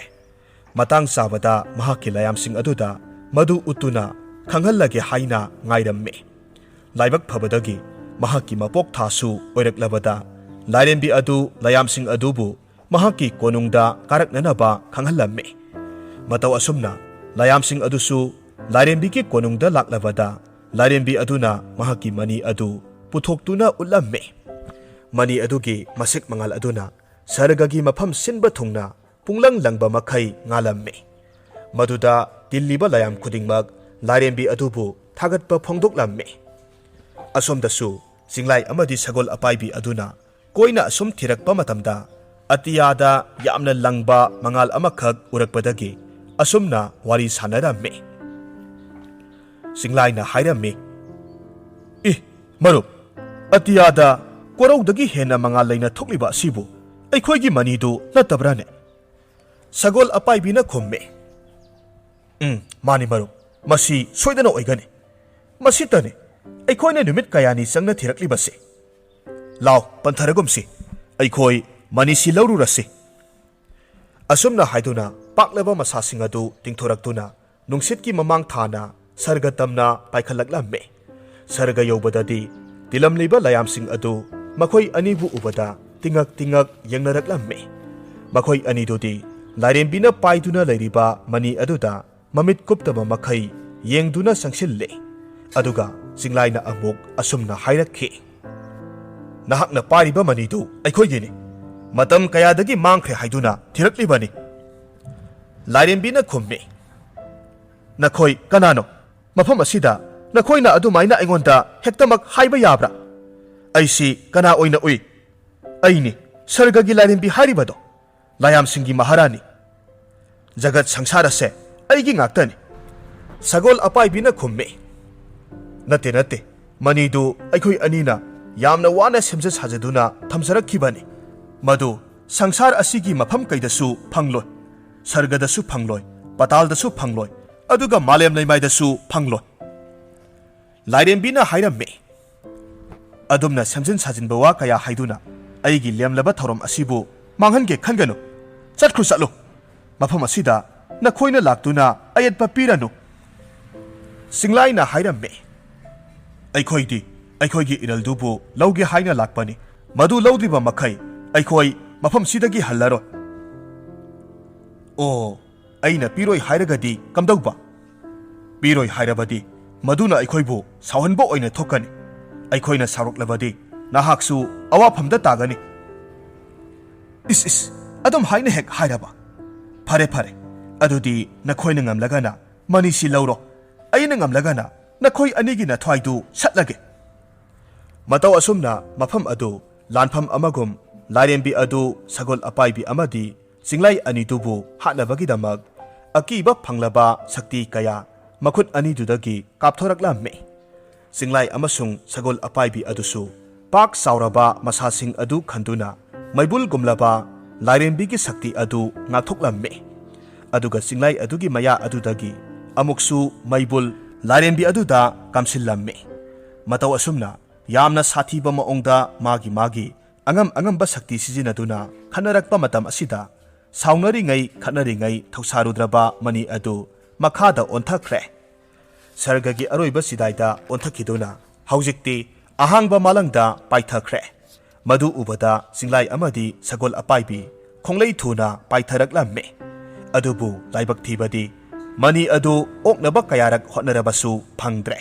ꯃꯇꯥꯡ ꯆꯥꯕꯗ ꯃꯍꯥꯛꯀꯤ ꯂꯥꯏꯌꯥꯝꯁꯤꯡ ꯑꯗꯨꯗ ꯃꯗꯨ ꯎꯠꯇꯨꯅ ꯈꯪꯍꯜꯂꯒꯦ ꯍꯥꯏꯅ ꯉꯥꯏꯔꯝꯃꯤ꯫ ꯂꯥꯏꯕꯛ ꯐꯕꯗꯒꯤ ꯃꯍꯥꯛꯀꯤ ꯃꯄꯣꯛ ꯊꯥꯁꯨ ꯑꯣꯏꯔꯛꯂꯕꯗ ꯂꯥꯏꯔꯦꯝꯕꯤ ꯑꯗꯨ ꯂꯥꯏꯌꯥꯝꯁꯤꯡ ꯑꯗꯨꯕꯨ ꯃꯍꯥꯛꯀꯤ ꯀꯣꯅꯨꯡꯗ ꯀꯥꯔꯛꯅꯅꯕ ꯈꯪꯍꯜꯂꯝꯃꯤ꯫ ꯃꯇꯧ ꯑꯁꯨꯝꯅ ꯂꯥꯏꯌꯥꯝꯁꯤꯡ ꯑꯗꯨꯁꯨ ꯂꯥꯏꯔꯦꯝꯕꯤꯒꯤ ꯀꯣꯅꯨꯡꯗ ꯂꯥꯛꯂꯕꯗ ꯂꯥꯏꯔꯦꯝꯕꯤ ꯑꯗꯨꯅ ꯃꯍꯥꯛꯀꯤ ꯃꯅꯤ ꯑꯗꯨ ꯄꯨꯊꯣꯛꯇꯨꯅ ꯎꯠꯂꯝꯃꯤ꯫ ꯃꯅꯤ ꯑꯗꯨꯒꯤ ꯃꯁꯦꯛ ꯃꯉꯥꯜ ꯑꯗꯨꯅ ꯁꯔꯒꯒꯤ ꯃꯐꯝ ꯁꯤꯟꯕ ꯊꯨꯡꯅ ꯄꯨꯡꯂꯪ ꯂꯪꯕ ꯃꯈꯩ ꯉꯥꯜꯂꯝꯃꯤ꯫ ꯃꯗꯨꯗ ꯇꯤꯜꯂꯤꯕ ꯂꯥꯏꯌꯥꯝ ꯈꯨꯗꯤꯡꯃꯛ ꯂꯥꯏꯔꯦꯝꯕꯤ ꯑꯗꯨꯕꯨ ꯊꯥꯒꯠꯄ ꯐꯣꯡꯗꯣꯛꯂꯝꯃꯤ꯫ ꯑꯁꯣꯝꯗꯁꯨ ꯆꯤꯡꯂꯥꯏ ꯑꯃꯗꯤ ꯁꯒꯣꯜ ꯑꯄꯥꯏꯕꯤ ꯑꯗꯨꯅ ꯀꯣꯏꯅ ꯑꯁꯨꯝ ꯊꯤꯔꯛꯄ ꯃꯇꯝꯗ ꯑꯇꯤꯌꯥꯗ ꯌꯥꯝꯅ ꯂꯪꯕ ꯃꯉꯥꯜ ꯑꯃꯈꯛ ꯎꯔꯛꯄꯗꯒꯤ ꯑꯁꯨꯝꯅ ꯋꯥꯔꯤ ꯁꯥꯟꯅꯔꯝꯃꯤ꯫ ꯆꯤꯡꯂꯥꯏꯅ ꯍꯥꯏꯔꯝꯃꯤ, "ꯏ, ꯃꯔꯨꯞ, ꯑꯇꯤꯌꯥꯗ ꯀꯣꯔꯧꯗꯒꯤ ꯍꯦꯟꯅ ꯃꯉꯥꯜ ꯂꯩꯅ ꯊꯣꯛꯂꯤꯕ ꯑꯁꯤꯕꯨ ꯑꯩꯈꯣꯏꯒꯤ ꯃꯅꯤꯗꯨ ꯅꯠꯇꯕ꯭ꯔꯥꯅꯦ?" ꯁꯒꯣꯜ ꯑꯄꯥꯏꯕꯤꯅ ꯈꯨꯝꯃꯤ, "ꯎꯝ, ꯃꯥꯅꯤ ꯃꯔꯨꯞ, ꯃꯁꯤ ꯁꯣꯏꯗꯅ ꯑꯣꯏꯒꯅꯤ꯫ ꯃꯁꯤꯇꯅꯤ ꯑꯩꯈꯣꯏꯅ ꯅꯨꯃꯤꯠ ꯀꯌꯥꯅꯤ ꯆꯪꯅ ꯊꯤꯔꯛꯂꯤꯕꯁꯤ꯫ ꯂꯥꯎ, ꯄꯟꯊꯔꯒꯨꯝꯁꯤ꯫ ꯑꯩꯈꯣꯏ ꯃꯅꯤꯁꯤ ꯂꯧꯔꯨꯔꯁꯤ꯫ ꯑꯁꯨꯝꯅ ꯍꯥꯏꯗꯨꯅ ꯄꯥꯛꯂꯕ ꯃꯁꯥꯁꯤꯡ ꯑꯗꯨ ꯇꯤꯡꯊꯣꯔꯛꯇꯨꯅ ꯅꯨꯡꯁꯤꯠꯀꯤ ꯃꯃꯥꯡ ꯊꯥꯅ ꯁꯔꯒ ꯇꯝꯅ ꯄꯥꯏꯈꯠꯂꯛꯂꯝꯃꯤ꯫ ꯁꯔꯒ ꯌꯧꯕꯗꯗꯤ ꯇꯤꯜꯂꯝꯂꯤꯕ ꯂꯥꯌꯥꯝꯁꯤꯡ ꯑꯗꯨ ꯃꯈꯣꯏ ꯑꯅꯤꯕꯨ ꯎꯕꯗ ꯇꯤꯉꯛ ꯇꯤꯉꯛ ꯌꯦꯡꯅꯔꯛꯂꯝꯃꯤ꯫ ꯃꯈꯣꯏ ꯑꯅꯤꯗꯨꯗꯤ ꯂꯥꯏꯔꯦꯝꯕꯤꯅ ꯄꯥꯏꯗꯨꯅ ꯂꯩꯔꯤꯕ ꯃꯅꯤ ꯑꯗꯨꯗ ꯃꯃꯤꯠ ꯀꯨꯞꯇꯕ ꯃꯈꯩ ꯌꯦꯡꯗꯨꯅ ꯆꯪꯁꯤꯜꯂꯦ꯫ ꯑꯗꯨꯒ ꯆꯤꯡꯂꯥꯏꯅ ꯑꯃꯨꯛ ꯑꯁꯨꯝꯅ ꯍꯥꯏꯔꯛꯈꯤ, "ꯅꯍꯥꯛꯅ ꯄꯥꯏꯔꯤꯕ ꯃꯅꯤꯗꯨ ꯑꯩꯈꯣꯏꯒꯤꯅꯤ꯫ ꯃꯇꯝ ꯀꯌꯥꯗꯒꯤ ꯃꯥꯡꯈ꯭ꯔꯦ ꯍꯥꯏꯗꯨꯅ ꯊꯤꯔꯛꯂꯤꯕꯅꯤ꯫" ꯂꯥꯏꯔꯦꯝꯕꯤꯅ ꯈꯨꯝꯃꯤ, "ꯅꯈꯣꯏ ꯀꯅꯥꯅꯣ? ꯃꯐꯝ ꯑꯁꯤꯗ ꯅꯈꯣꯏꯅ ꯑꯗꯨꯃꯥꯏꯅ ꯑꯩꯉꯣꯟꯗ ꯍꯦꯛꯇꯃꯛ ꯍꯥꯏꯕ ꯌꯥꯕ꯭ꯔꯥ? ꯑꯩꯁꯤ ꯀꯅꯥ ꯑꯣꯏꯅ ꯎꯏ? ꯑꯩꯅꯤ ꯁꯔꯒꯒꯤ ꯂꯥꯏꯔꯦꯝꯕꯤ ꯍꯥꯏꯔꯤꯕꯗꯣ, ꯂꯥꯌꯥꯝꯁꯤꯡꯒꯤ ꯃꯍꯥꯔꯥꯅꯤ꯫ ꯖꯒꯠ ꯁꯪꯁꯥꯔ ꯑꯁꯦ ꯑꯩꯒꯤ ꯉꯥꯛꯇꯅꯤ꯫" ꯁꯒꯣꯜ ꯑꯄꯥꯏꯕꯤꯅ ꯈꯨꯝꯃꯤ, "ꯅꯠꯇꯦ, ꯅꯠꯇꯦ, ꯃꯅꯤꯗꯨ ꯑꯩꯈꯣꯏ ꯑꯅꯤꯅ ꯌꯥꯝꯅ ꯋꯥꯅ ꯁꯦꯝꯖ ꯁꯥꯖꯗꯨꯅ ꯊꯝꯖꯔꯛꯈꯤꯕꯅꯤ꯫ ꯃꯗꯨ ꯁꯪꯁꯥꯔ ꯑꯁꯤꯒꯤ ꯃꯐꯝ ꯀꯩꯗꯁꯨ ꯐꯪꯂꯣꯏ, ꯁꯔꯒꯗꯁꯨ ꯐꯪꯂꯣꯏ, ꯄꯇꯥꯜꯗꯁꯨ ꯐꯪꯂꯣꯏ, ꯑꯗꯨꯒ ꯃꯥꯂꯦꯝ ꯂꯩꯃꯥꯏꯗꯁꯨ ꯐꯪꯂꯣꯏ꯫" ꯂꯥꯏꯔꯦꯝꯕꯤꯅ ꯍꯥꯏꯔꯝꯃꯤ, "ꯑꯗꯨꯝꯅ ꯁꯦꯝꯖꯤꯟ ꯁꯥꯖꯤꯟꯕ ꯋꯥ ꯀꯌꯥ ꯍꯥꯏꯗꯨꯅ ꯑꯩꯒꯤ ꯂꯦꯝꯂꯕ ꯊꯧꯔꯝ ꯑꯁꯤꯕꯨ ꯃꯥꯡꯍꯟꯒꯦ ꯈꯟꯒꯅꯨ꯫ ꯆꯠꯈ꯭ꯔꯨ ꯆꯠꯂꯨ꯫ ꯃꯐꯝ ꯑꯁꯤꯗ ꯅꯈꯣꯏꯅ ꯂꯥꯛꯇꯨꯅ ꯑꯌꯦꯠꯄ ꯄꯤꯔꯅꯨ꯫" ꯆꯤꯡꯂꯥꯏꯅ ꯍꯥꯏꯔꯝꯃꯤ, "ꯑꯩꯈꯣꯏꯗꯤ ꯑꯩꯈꯣꯏꯒꯤ ꯏꯔꯜꯗꯨꯕꯨ ꯂꯧꯒꯦ ꯍꯥꯏꯅ ꯂꯥꯛꯄꯅꯤ꯫ ꯃꯗꯨ ꯂꯧꯗ꯭ꯔꯤꯕ ꯃꯈꯩ ꯑꯩꯈꯣꯏ ꯃꯐꯝꯁꯤꯗꯒꯤ ꯍꯜꯂꯔꯣꯏ꯫" "ꯑꯣ, ꯑꯩꯅ ꯄꯤꯔꯣꯏ ꯍꯥꯏꯔꯒꯗꯤ ꯀꯝꯗꯧꯕ? ꯄꯤꯔꯣꯏ ꯍꯥꯏꯔꯕꯗꯤ ꯃꯗꯨꯅ ꯑꯩꯈꯣꯏꯕꯨ ꯁꯥꯎꯍꯟꯕ ꯑꯣꯏꯅ ꯊꯣꯛꯀꯅꯤ꯫ ꯑꯩꯈꯣꯏꯅ ꯁꯥꯎꯔꯛꯂꯕꯗꯤ ꯅꯍꯥꯛꯁꯨ ꯑꯋꯥꯐꯝꯗ ꯇꯥꯒꯅꯤ꯫" "ꯏꯁ, ꯏꯁ, ꯑꯗꯨꯝ ꯍꯥꯏꯅ ꯍꯦꯛ ꯍꯥꯏꯔꯕ? ꯐꯔꯦ, ꯐꯔꯦ, ꯑꯗꯨꯗꯤ ꯅꯈꯣꯏꯅ ꯉꯝꯂꯒꯅ ꯃꯅꯤꯁꯤ ꯂꯧꯔꯣ, ꯑꯩꯅ ꯉꯝꯂꯒꯅ ꯅꯈꯣꯏ ꯑꯅꯤꯒꯤ ꯅꯊ꯭ꯋꯥꯏꯗꯨ ꯁꯠꯂꯒꯦ꯫" ꯃꯇꯧ ꯑꯁꯨꯝꯅ ꯃꯐꯝ ꯑꯗꯨ ꯂꯥꯟꯐꯝ ꯑꯃꯒꯨꯝ ꯂꯥꯏꯔꯦꯝꯕꯤ ꯑꯗꯨ ꯁꯒꯣꯜ ꯑꯄꯥꯏꯕꯤ ꯑꯃꯗꯤ ꯆꯤꯡꯂꯥꯏ ꯑꯅꯤꯗꯨꯕꯨ ꯍꯥꯠꯅꯕꯒꯤꯗꯃꯛ ꯑꯀꯤꯕ ꯐꯪꯂꯕ ꯁꯛꯇꯤ ꯀꯌꯥ ꯃꯈꯨꯠ ꯑꯅꯤꯗꯨꯗꯒꯤ ꯀꯥꯞꯊꯣꯔꯛꯂꯝꯃꯤ꯫ ꯆꯤꯡꯂꯥꯏ ꯑꯃꯁꯨꯡ ꯁꯒꯣꯜ ꯑꯄꯥꯏꯕꯤ ꯑꯗꯨꯁꯨ ꯄꯥꯛ ꯆꯥꯎꯔꯕ ꯃꯁꯥꯁꯤꯡ ꯑꯗꯨ ꯈꯟꯗꯨꯅ ꯃꯩꯕꯨꯜꯒꯨꯝꯂꯕ ꯂꯥꯏꯔꯦꯝꯕꯤꯒꯤ ꯁꯛꯇꯤ ꯑꯗꯨ ꯉꯥꯛꯊꯣꯛꯂꯝꯃꯤ꯫ ꯑꯗꯨꯒ ꯆꯤꯡꯂꯥꯏ ꯑꯗꯨꯒꯤ ꯃꯌꯥ ꯑꯗꯨꯗꯒꯤ ꯑꯃꯨꯛꯁꯨ ꯃꯩꯕꯨꯜ ꯂꯥꯏꯔꯦꯝꯕꯤ ꯑꯗꯨꯗ ꯀꯥꯝꯁꯤꯜꯂꯝꯃꯤ꯫ ꯃꯇꯧ ꯑꯁꯨꯝꯅ ꯌꯥꯝꯅ ꯁꯥꯊꯤꯕ ꯃꯑꯣꯡꯗ ꯃꯥꯒꯤ ꯃꯥꯒꯤ ꯑꯉꯝ ꯑꯉꯝꯕ ꯁꯛꯇꯤ ꯁꯤꯖꯤꯟꯅꯗꯨꯅ ꯈꯠꯅꯔꯛꯄ ꯃꯇꯝ ꯑꯁꯤꯗ, ꯁꯥꯎꯅꯔꯤꯉꯩ ꯈꯠꯅꯔꯤꯉꯩ ꯊꯧꯁꯥꯔꯨꯗ꯭ꯔꯕ ꯃꯅꯤ ꯑꯗꯨ ꯃꯈꯥꯗ ꯑꯣꯟꯊꯈ꯭ꯔꯦ꯫ ꯁꯔꯒꯒꯤ ꯑꯔꯣꯏꯕ ꯁꯤꯗꯥꯏꯗ ꯑꯣꯟꯊꯈꯤꯗꯨꯅ ꯍꯧꯖꯤꯛꯇꯤ ꯑꯍꯥꯡꯕ ꯃꯥꯂꯪꯗ ꯄꯥꯏꯊꯈ꯭ꯔꯦ꯫ ꯃꯗꯨ ꯎꯕꯗ ꯆꯤꯡꯂꯥꯏ ꯑꯃꯗꯤ ꯁꯒꯣꯜ ꯑꯄꯥꯏꯕꯤ ꯈꯣꯡꯂꯩ ꯊꯨꯅ ꯄꯥꯏꯊꯔꯛꯂꯝꯃꯤ꯫ ꯑꯗꯨꯕꯨ ꯂꯥꯏꯕꯛ ꯊꯤꯕꯗꯤ, ꯃꯅꯤ ꯑꯗꯨ ꯑꯣꯛꯅꯕ ꯀꯌꯥꯔꯛ ꯍꯣꯠꯅꯔꯕꯁꯨ ꯐꯪꯗ꯭ꯔꯦ꯫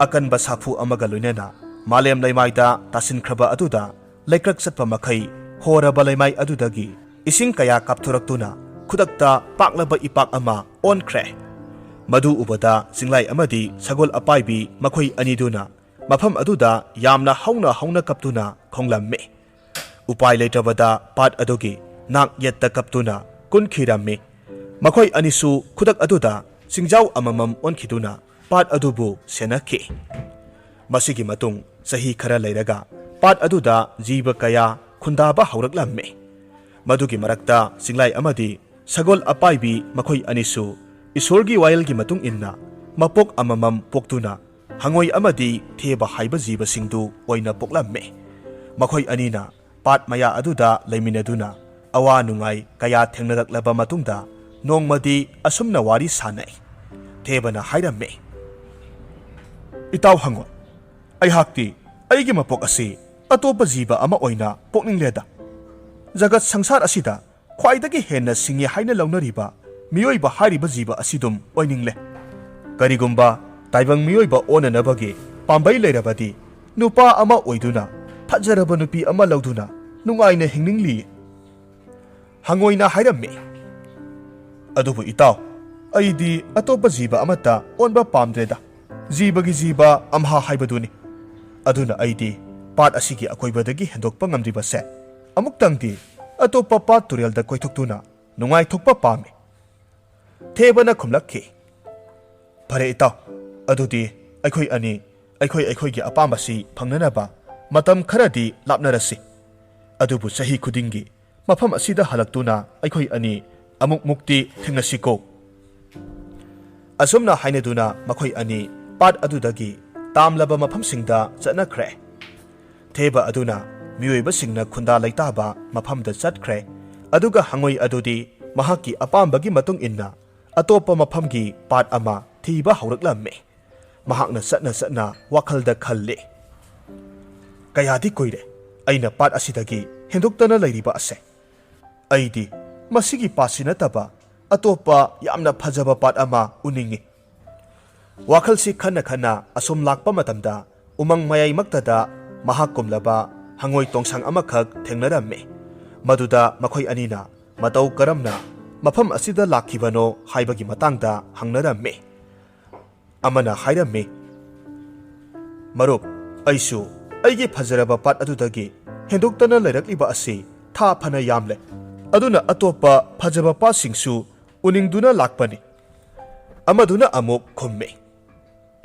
ꯑꯀꯟꯕ ꯁꯥꯐꯨ ꯑꯃꯒ ꯂꯣꯏꯅꯅ ꯃꯥꯂꯦꯝ ꯂꯩꯃꯥꯏꯗ ꯇꯥꯁꯤꯟꯈ꯭ꯔꯕ ꯑꯗꯨꯗ, ꯂꯩꯀ꯭ꯔꯛ ꯆꯠꯄ ꯃꯈꯩ ꯍꯣꯔꯕ ꯂꯩꯃꯥꯏ ꯑꯗꯨꯗꯒꯤ ꯏꯁꯤꯡ ꯀꯌꯥ ꯀꯥꯞꯊꯣꯔꯛꯇꯨꯅ ꯈꯨꯗꯛꯇ ꯄꯥꯛꯂꯕ ꯏꯄꯥꯛ ꯑꯃ ꯑꯣꯟꯈ꯭ꯔꯦ꯫ ꯃꯗꯨ ꯎꯕꯗ ꯆꯤꯡꯂꯥꯏ ꯑꯃꯗꯤ ꯁꯒꯣꯜ ꯑꯄꯥꯏꯕꯤ ꯃꯈꯣꯏ ꯑꯅꯤꯗꯨꯅ ꯃꯐꯝ ꯑꯗꯨꯗ ꯌꯥꯝꯅ ꯍꯧꯅ ꯍꯧꯅ ꯀꯞꯇꯨꯅ ꯈꯣꯡꯂꯝꯃꯤ꯫ ꯎꯄꯥꯏ ꯂꯩꯇ꯭ꯔꯕꯗ ꯄꯥꯠ ꯑꯗꯨꯒꯤ ꯅꯥꯛ ꯌꯦꯠꯇ ꯀꯞꯇꯨꯅ ꯀꯨꯟꯈꯤꯔꯝꯃꯤ꯫ ꯃꯈꯣꯏ ꯑꯅꯤꯁꯨ ꯈꯨꯗꯛ ꯑꯗꯨꯗ ꯆꯤꯡꯖꯥꯎ ꯑꯃꯃꯝ ꯑꯣꯟꯈꯤꯗꯨꯅ ꯄꯥꯠ ꯑꯗꯨꯕꯨ ꯁꯦꯟꯅꯈꯤ꯫ ꯃꯁꯤꯒꯤ ꯃꯇꯨꯡ ꯆꯍꯤ ꯈꯔ ꯂꯩꯔꯒ ꯄꯥꯠ ꯑꯗꯨꯗ ꯖꯤꯕ ꯀꯌꯥ ꯈꯨꯟꯗꯥꯕ ꯍꯧꯔꯛꯂꯝꯃꯤ꯫ ꯃꯗꯨꯒꯤ ꯃꯔꯛꯇ ꯆꯤꯡꯂꯥꯏ ꯑꯃꯗꯤ ꯁꯒꯣꯜ ꯑꯄꯥꯏꯕꯤ ꯃꯈꯣꯏ ꯑꯅꯤꯁꯨ ꯏꯁꯣꯔꯒꯤ ꯋꯥꯌꯦꯜꯒꯤ ꯃꯇꯨꯡ ꯏꯟꯅ ꯃꯄꯣꯛ ꯑꯃꯃꯝ ꯄꯣꯛꯇꯨꯅ ꯍꯉꯣꯏ ꯑꯃꯗꯤ ꯊꯦꯕ ꯍꯥꯏꯕ ꯖꯤꯕꯁꯤꯡꯗꯨ ꯑꯣꯏꯅ ꯄꯣꯛꯂꯝꯃꯤ꯫ ꯃꯈꯣꯏ ꯑꯅꯤꯅ ꯄꯥꯠ ꯃꯌꯥ ꯑꯗꯨꯗ ꯂꯩꯃꯤꯟꯅꯗꯨꯅ ꯑꯋꯥ ꯅꯨꯡꯉꯥꯏ ꯀꯌꯥ ꯊꯦꯡꯅꯔꯛꯂꯕ ꯃꯇꯨꯡꯗ ꯅꯣꯡꯃꯗꯤ ꯑꯁꯨꯝꯅ ꯋꯥꯔꯤ ꯁꯥꯅꯩ꯫ ꯊꯦꯕꯅ ꯍꯥꯏꯔꯝꯃꯤ, "ꯏꯇꯥꯎ ꯍꯉꯣꯏ, ꯑꯩꯍꯥꯛꯇꯤ ꯑꯩꯒꯤ ꯃꯄꯣꯛ ꯑꯁꯤ ꯑꯇꯣꯞꯄ ꯖꯤꯕ ꯑꯃ ꯑꯣꯏꯅ ꯄꯣꯛꯅꯤꯡꯂꯦꯗ꯫ ꯖꯒꯠ ꯁꯪꯁꯥꯔ ꯑꯁꯤꯗ ꯈ꯭ꯋꯥꯏꯗꯒꯤ ꯍꯦꯟꯅ ꯁꯤꯡꯉꯤ ꯍꯥꯏꯅ ꯂꯧꯅꯔꯤꯕ ꯃꯤꯑꯣꯏꯕ ꯍꯥꯏꯔꯤꯕ ꯖꯤꯕ ꯑꯁꯤꯗꯨꯝ ꯑꯣꯏꯅꯤꯡꯂꯦ꯫ ꯀꯔꯤꯒꯨꯝꯕ ꯇꯥꯏꯕꯪ ꯃꯤꯑꯣꯏꯕ ꯑꯣꯟꯅꯅꯕꯒꯤ ꯄꯥꯝꯕꯩ ꯂꯩꯔꯕꯗꯤ, ꯅꯨꯄꯥ ꯑꯃ ꯑꯣꯏꯗꯨꯅ ꯐꯖꯔꯕ ꯅꯨꯄꯤ ꯑꯃ ꯂꯧꯗꯨꯅ ꯅꯨꯡꯉꯥꯏꯅ ꯍꯤꯡꯅꯤꯡꯂꯤ꯫" ꯍꯉꯣꯏꯅ ꯍꯥꯏꯔꯝꯃꯤ, "ꯑꯗꯨꯕꯨ ꯏꯇꯥꯎ, ꯑꯩꯗꯤ ꯑꯇꯣꯞꯄ ꯖꯤꯕ ꯑꯃꯠꯇ ꯑꯣꯟꯕ ꯄꯥꯝꯗ꯭ꯔꯦꯗ꯫ ꯖꯤꯕꯒꯤ ꯖꯤꯕ ꯑꯝꯍꯥ ꯍꯥꯏꯕꯗꯨꯅꯤ꯫ ꯑꯗꯨꯅ ꯑꯩꯗꯤ ꯄꯥꯠ ꯑꯁꯤꯒꯤ ꯑꯀꯣꯏꯕꯗꯒꯤ ꯍꯦꯟꯗꯣꯛꯄ ꯉꯝꯗ꯭ꯔꯤꯕꯁꯦ, ꯑꯃꯨꯛꯇꯪꯗꯤ ꯑꯇꯣꯞꯄ ꯄꯥꯠ ꯇꯨꯔꯦꯜꯗ ꯀꯣꯏꯊꯣꯛꯇꯨꯅ ꯅꯨꯡꯉꯥꯏꯊꯣꯛꯄ ꯄꯥꯝꯃꯤ꯫" ꯊꯦꯕꯅ ꯈꯨꯝꯂꯛꯈꯤ, "ꯐꯔꯦ ꯏꯇꯥꯎ, ꯑꯗꯨꯗꯤ ꯑꯩꯈꯣꯏ ꯑꯅꯤ ꯑꯩꯈꯣꯏ ꯑꯩꯈꯣꯏꯒꯤ ꯑꯄꯥꯝꯕꯁꯤ ꯐꯪꯅꯅꯕ ꯃꯇꯝ ꯈꯔꯗꯤ ꯂꯥꯞꯅꯔꯁꯤ꯫ ꯑꯗꯨꯕꯨ ꯆꯍꯤ ꯈꯨꯗꯤꯡꯒꯤ ꯃꯐꯝ ꯑꯁꯤꯗ ꯍꯜꯂꯛꯇꯨꯅ ꯑꯩꯈꯣꯏ ꯑꯅꯤ ꯑꯃꯨꯛ ꯃꯨꯛꯇꯤ ꯊꯦꯡꯅꯁꯤꯀꯣ꯫" ꯑꯁꯨꯝꯅ ꯍꯥꯏꯅꯗꯨꯅ ꯃꯈꯣꯏ ꯑꯅꯤ ꯄꯥꯠ ꯑꯗꯨꯗꯒꯤ ꯇꯥꯝꯂꯕ ꯃꯐꯝꯁꯤꯡꯗ ꯆꯠꯅꯈ꯭ꯔꯦ꯫ ꯊꯦꯕ ꯑꯗꯨꯅ ꯃꯤꯑꯣꯏꯕꯁꯤꯡꯅ ꯈꯨꯟꯗꯥ ꯂꯩꯇꯥꯕ ꯃꯐꯝꯗ ꯆꯠꯈ꯭ꯔꯦ, ꯑꯗꯨꯒ ꯍꯉꯣꯏ ꯑꯗꯨꯗꯤ ꯃꯍꯥꯛꯀꯤ ꯑꯄꯥꯝꯕꯒꯤ ꯃꯇꯨꯡ ꯏꯟꯅ ꯑꯇꯣꯞꯄ ꯃꯐꯝꯒꯤ ꯄꯥꯠ ꯑꯃ ꯊꯤꯕ ꯍꯧꯔꯛꯂꯝꯃꯤ꯫ ꯃꯍꯥꯛꯅ ꯆꯠꯅ ꯆꯠꯅ ꯋꯥꯈꯜꯗ ꯈꯜꯂꯤ, "ꯀꯌꯥꯗꯤ ꯀꯨꯏꯔꯦ ꯑꯩꯅ ꯄꯥꯠ ꯑꯁꯤꯗꯒꯤ ꯍꯦꯟꯗꯣꯛꯇꯅ ꯂꯩꯔꯤꯕ ꯑꯁꯦ꯫ ꯑꯩꯗꯤ ꯃꯁꯤꯒꯤ ꯄꯥꯠꯁꯤ ꯅꯠꯇꯕ ꯑꯇꯣꯞꯄ ꯌꯥꯝꯅ ꯐꯖꯕ ꯄꯥꯠ ꯑꯃ ꯎꯅꯤꯡꯏ꯫" ꯋꯥꯈꯜꯁꯤ ꯈꯟꯅ ꯈꯟꯅ ꯑꯁꯨꯝ ꯂꯥꯛꯄ ꯃꯇꯝꯗ, ꯎꯃꯪ ꯃꯌꯥꯏꯃꯛꯇꯗ ꯃꯍꯥꯛ ꯀꯨꯝꯂꯕ ꯍꯉꯣꯏ ꯇꯣꯡꯁꯥꯡ ꯑꯃꯈꯛ ꯊꯦꯡꯅꯔꯝꯃꯤ꯫ ꯃꯗꯨꯗ ꯃꯈꯣꯏ ꯑꯅꯤꯅ ꯃꯇꯧ ꯀꯔꯝꯅ ꯃꯐꯝ ꯑꯁꯤꯗ ꯂꯥꯛꯈꯤꯕꯅꯣ ꯍꯥꯏꯕꯒꯤ ꯃꯇꯥꯡꯗ ꯍꯪꯅꯔꯝꯃꯤ꯫ ꯑꯃꯅ ꯍꯥꯏꯔꯝꯃꯤ, "ꯃꯔꯨꯞ, ꯑꯩꯁꯨ ꯑꯩꯒꯤ ꯐꯖꯔꯕ ꯄꯥꯠ ꯑꯗꯨꯗꯒꯤ ꯍꯦꯟꯗꯣꯛꯇꯅ ꯂꯩꯔꯛꯂꯤꯕ ꯑꯁꯤ ꯊꯥ ꯐꯅ ꯌꯥꯝꯂꯦ꯫ ꯑꯗꯨꯅ ꯑꯇꯣꯞꯄ ꯐꯖꯕ ꯄꯥꯠꯁꯤꯡꯁꯨ ꯎꯅꯤꯡꯗꯨꯅ ꯂꯥꯛꯄꯅꯤ꯫" ꯑꯃꯗꯨꯅ ꯑꯃꯨꯛ ꯈꯨꯝꯃꯤ,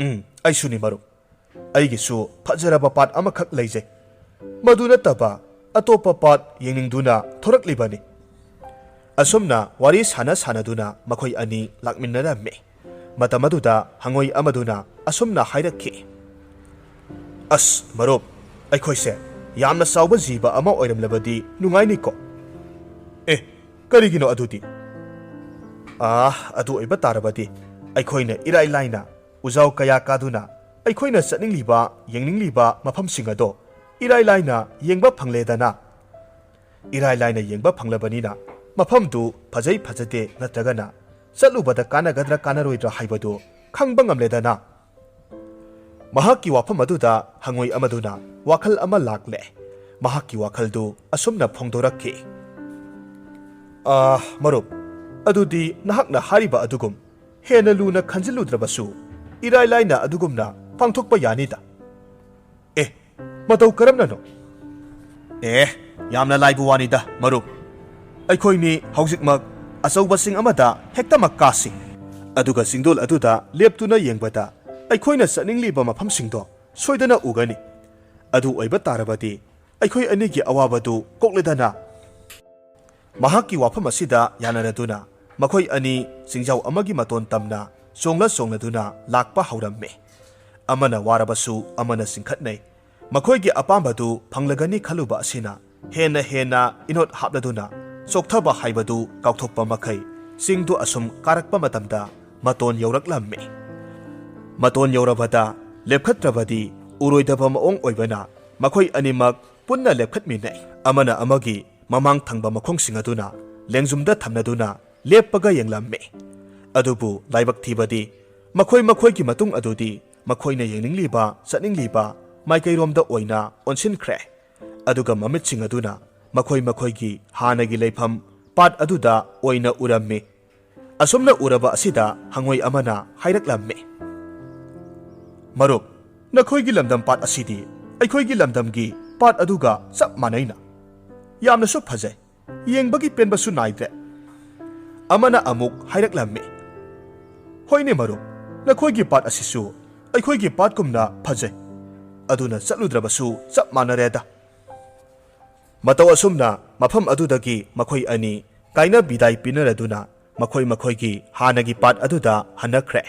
"ꯎꯝ, ꯑꯩꯁꯨꯅꯤ ꯃꯔꯨꯞ꯫ ꯑꯩꯒꯤꯁꯨ ꯐꯖꯔꯕ ꯄꯥꯠ ꯑꯃꯈꯛ ꯂꯩꯖꯩ꯫ ꯃꯗꯨ ꯅꯠꯇꯕ ꯑꯇꯣꯞꯄ ꯄꯥꯠ ꯌꯦꯡꯅꯤꯡꯗꯨꯅ ꯊꯣꯔꯛꯂꯤꯕꯅꯤ꯫" ꯑꯁꯨꯝꯅ ꯋꯥꯔꯤ ꯁꯥꯟꯅ ꯁꯥꯟꯅꯗꯨꯅ ꯃꯈꯣꯏ ꯑꯅꯤ ꯂꯥꯛꯃꯤꯟꯅꯔꯝꯃꯤ꯫ ꯃꯇꯝ ꯑꯗꯨꯗ ꯍꯉꯣꯏ ꯑꯃꯗꯨꯅ ꯑꯁꯨꯝꯅ ꯍꯥꯏꯔꯛꯈꯤ, "ꯑꯁ ꯃꯔꯨꯞ, ꯑꯩꯈꯣꯏꯁꯦ ꯌꯥꯝꯅ ꯆꯥꯎꯕ ꯖꯤꯕ ꯑꯃ ꯑꯣꯏꯔꯝꯂꯕꯗꯤ ꯅꯨꯡꯉꯥꯏꯅꯤꯀꯣ?" "ꯑꯦ, ꯀꯔꯤꯒꯤꯅꯣ ꯑꯗꯨꯗꯤ?" "ꯑꯥ, ꯑꯗꯨ ꯑꯣꯏꯕ ꯇꯥꯔꯕꯗꯤ ꯑꯩꯈꯣꯏꯅ ꯏꯔꯥꯏ ꯂꯥꯏꯅ ꯎꯖꯥꯎ ꯀꯌꯥ ꯀꯥꯗꯨꯅ ꯑꯩꯈꯣꯏꯅ ꯆꯠꯅꯤꯡꯂꯤꯕ, ꯌꯦꯡꯅꯤꯡꯂꯤꯕ ꯃꯐꯝꯁꯤꯡ ꯑꯗꯣ ꯏꯔꯥꯏ ꯂꯥꯏꯅ ꯌꯦꯡꯕ ꯐꯪꯂꯦꯗꯅ꯫ ꯏꯔꯥꯏ ꯂꯥꯏꯅ ꯌꯦꯡꯕ ꯐꯪꯂꯕꯅꯤꯅ ꯃꯐꯝꯗꯨ ꯐꯖꯩ ꯐꯖꯗꯦ ꯅꯠꯇ꯭ꯔꯒꯅ ꯆꯠꯂꯨꯕꯗ ꯀꯥꯟꯅꯒꯗ꯭ꯔꯥ ꯀꯥꯟꯅꯔꯣꯏꯗ꯭ꯔꯥ ꯍꯥꯏꯕꯗꯨ ꯈꯪꯕ ꯉꯝꯂꯦꯗꯅ꯫" ꯃꯍꯥꯛꯀꯤ ꯋꯥꯐꯝ ꯑꯗꯨꯗ ꯍꯉꯣꯏ ꯑꯃꯗꯨꯅ ꯋꯥꯈꯜ ꯑꯃ ꯂꯥꯛꯂꯦ꯫ ꯃꯍꯥꯛꯀꯤ ꯋꯥꯈꯜꯗꯨ ꯑꯁꯨꯝꯅ ꯐꯣꯡꯗꯣꯔꯛꯈꯤ, "ꯑꯥ, ꯃꯔꯨꯞ, ꯑꯗꯨꯗꯤ ꯅꯍꯥꯛꯅ ꯍꯥꯏꯔꯤꯕ ꯑꯗꯨꯒꯨꯝ ꯍꯦꯟꯅ ꯂꯨꯅ ꯈꯟꯖꯤꯜꯂꯨꯗ꯭ꯔꯕꯁꯨ ꯏꯔꯥꯏ ꯂꯥꯏꯅ ꯑꯗꯨꯒꯨꯝꯅ ꯄꯥꯡꯊꯣꯛꯄ ꯌꯥꯅꯤꯗ꯫" "ꯑꯦ, ꯃꯇꯧ ꯀꯔꯝꯅꯅꯣ?" "ꯑꯦ, ꯌꯥꯝꯅ ꯂꯥꯏꯕ ꯋꯥꯅꯤꯗ, ꯃꯔꯨꯞ꯫ ꯑꯩꯈꯣꯏꯅꯤ ꯍꯧꯖꯤꯛꯃꯛ ꯑꯆꯧꯕ ꯆꯤꯡ ꯑꯃꯗ ꯍꯦꯛꯇꯃꯛ ꯀꯥꯁꯤ꯫ ꯑꯗꯨꯒ ꯆꯤꯡꯗꯣꯜ ꯑꯗꯨꯗ ꯂꯦꯞꯇꯨꯅ ꯌꯦꯡꯕꯗ ꯑꯩꯈꯣꯏꯅ ꯆꯠꯅꯤꯡꯂꯤꯕ ꯃꯐꯝꯁꯤꯡꯗꯣ ꯁꯣꯏꯗꯅ ꯎꯒꯅꯤ꯫ ꯑꯗꯨ ꯑꯣꯏꯕ ꯇꯥꯔꯕꯗꯤ ꯑꯩꯈꯣꯏ ꯑꯅꯤꯒꯤ ꯑꯋꯥꯕꯗꯨ ꯀꯣꯛꯂꯦꯗꯅ꯫" ꯃꯍꯥꯛꯀꯤ ꯋꯥꯐꯝ ꯑꯁꯤꯗ ꯌꯥꯅꯔꯗꯨꯅ ꯃꯈꯣꯏ ꯑꯅꯤ ꯆꯤꯡꯖꯥꯎ ꯑꯃꯒꯤ ꯃꯇꯣꯟ ꯇꯝꯅ ꯆꯣꯡꯂ ꯆꯣꯡꯂꯗꯨꯅ ꯂꯥꯛꯄ ꯍꯧꯔꯝꯃꯤ꯫ ꯑꯃꯅ ꯋꯥꯔꯕꯁꯨ ꯑꯃꯅ ꯆꯤꯡꯈꯠꯅꯩ꯫ ꯃꯈꯣꯏꯒꯤ ꯑꯄꯥꯝꯕꯗꯨ ꯐꯪꯂꯒꯅꯤ ꯈꯜꯂꯨꯕ ꯑꯁꯤꯅ ꯍꯦꯟꯅ ꯍꯦꯟꯅ ꯏꯅꯣꯠ ꯍꯥꯞꯂꯗꯨꯅ ꯆꯣꯛꯊꯕ ꯍꯥꯏꯕꯗꯨ ꯀꯥꯎꯊꯣꯛꯄ ꯃꯈꯩ ꯆꯤꯡꯗꯨ ꯑꯁꯨꯝ ꯀꯥꯔꯛꯄ ꯃꯇꯝꯗ ꯃꯇꯣꯟ ꯌꯧꯔꯛꯂꯝꯃꯤ꯫ ꯃꯇꯣꯟ ꯌꯧꯔꯕꯗ ꯂꯦꯞꯈꯠꯇ꯭ꯔꯕꯗꯤ ꯎꯔꯣꯏꯗꯕ ꯃꯑꯣꯡ ꯑꯣꯏꯕꯅ ꯃꯈꯣꯏ ꯑꯅꯤꯃꯛ ꯄꯨꯟꯅ ꯂꯦꯞꯈꯠꯃꯤꯟꯅꯩ꯫ ꯑꯃꯅ ꯑꯃꯒꯤ ꯃꯃꯥꯡ ꯊꯪꯕ ꯃꯈꯣꯡꯁꯤꯡ ꯑꯗꯨꯅ ꯂꯦꯡꯖꯨꯝꯗ ꯊꯝꯅꯗꯨꯅ ꯂꯦꯞꯄꯒ ꯌꯦꯡꯂꯝꯃꯤ꯫ ꯑꯗꯨꯕꯨ ꯂꯥꯏꯕꯛ ꯊꯤꯕꯗꯤ ꯃꯈꯣꯏ ꯃꯈꯣꯏꯒꯤ ꯃꯇꯨꯡ ꯑꯗꯨꯗꯤ ꯃꯈꯣꯏꯅ ꯌꯦꯡꯅꯤꯡꯂꯤꯕ, ꯆꯠꯅꯤꯡꯂꯤꯕ ꯃꯥꯏꯀꯩꯔꯣꯝꯗ ꯑꯣꯏꯅ ꯑꯣꯟꯁꯤꯟꯈ꯭ꯔꯦ꯫ ꯑꯗꯨꯒ ꯃꯃꯤꯠꯁꯤꯡ ꯑꯗꯨꯅ ꯃꯈꯣꯏ ꯃꯈꯣꯏꯒꯤ ꯍꯥꯟꯅꯒꯤ ꯂꯩꯐꯝ ꯄꯥꯠ ꯑꯗꯨꯗ ꯑꯣꯏꯅ ꯎꯔꯝꯃꯤ꯫ ꯑꯁꯨꯝꯅ ꯎꯔꯕ ꯑꯁꯤꯗ ꯍꯉꯣꯏ ꯑꯃꯅ ꯍꯥꯏꯔꯛꯂꯝꯃꯤ, "ꯃꯔꯨꯞ, ꯅꯈꯣꯏꯒꯤ ꯂꯝꯗꯝ ꯄꯥꯠ ꯑꯁꯤꯗꯤ ꯑꯩꯈꯣꯏꯒꯤ ꯂꯝꯗꯝꯒꯤ ꯄꯥꯠ ꯑꯗꯨꯒ ꯆꯞ ꯃꯥꯟꯅꯩꯅ꯫ ꯌꯥꯝꯅꯁꯨ ꯐꯖꯩ꯫ ꯌꯦꯡꯕꯒꯤ ꯄꯦꯟꯕꯁꯨ ꯅꯥꯏꯗ꯭ꯔꯦ꯫" ꯑꯃꯅ ꯑꯃꯨꯛ ꯍꯥꯏꯔꯛꯂꯝꯃꯤ, "ꯍꯣꯏꯅꯦ ꯃꯔꯨꯞ, ꯅꯈꯣꯏꯒꯤ ꯄꯥꯠ ꯑꯁꯤꯁꯨ ꯑꯩꯈꯣꯏꯒꯤ ꯄꯥꯠꯀꯨꯝꯅ ꯐꯖꯩ꯫ ꯑꯗꯨꯅ ꯆꯠꯂꯨꯗ꯭ꯔꯕꯁꯨ ꯆꯞ ꯃꯥꯟꯅꯔꯦꯗ꯫" ꯃꯇꯧ ꯑꯁꯨꯝꯅ ꯃꯐꯝ ꯑꯗꯨꯗꯒꯤ ꯃꯈꯣꯏ ꯑꯅꯤ ꯀꯥꯏꯅ ꯕꯤꯗꯥꯏ ꯄꯤꯅꯔꯗꯨꯅ ꯃꯈꯣꯏ ꯃꯈꯣꯏꯒꯤ ꯍꯥꯟꯅꯒꯤ ꯄꯥꯠ ꯑꯗꯨꯗ ꯍꯟꯅꯈ꯭ꯔꯦ꯫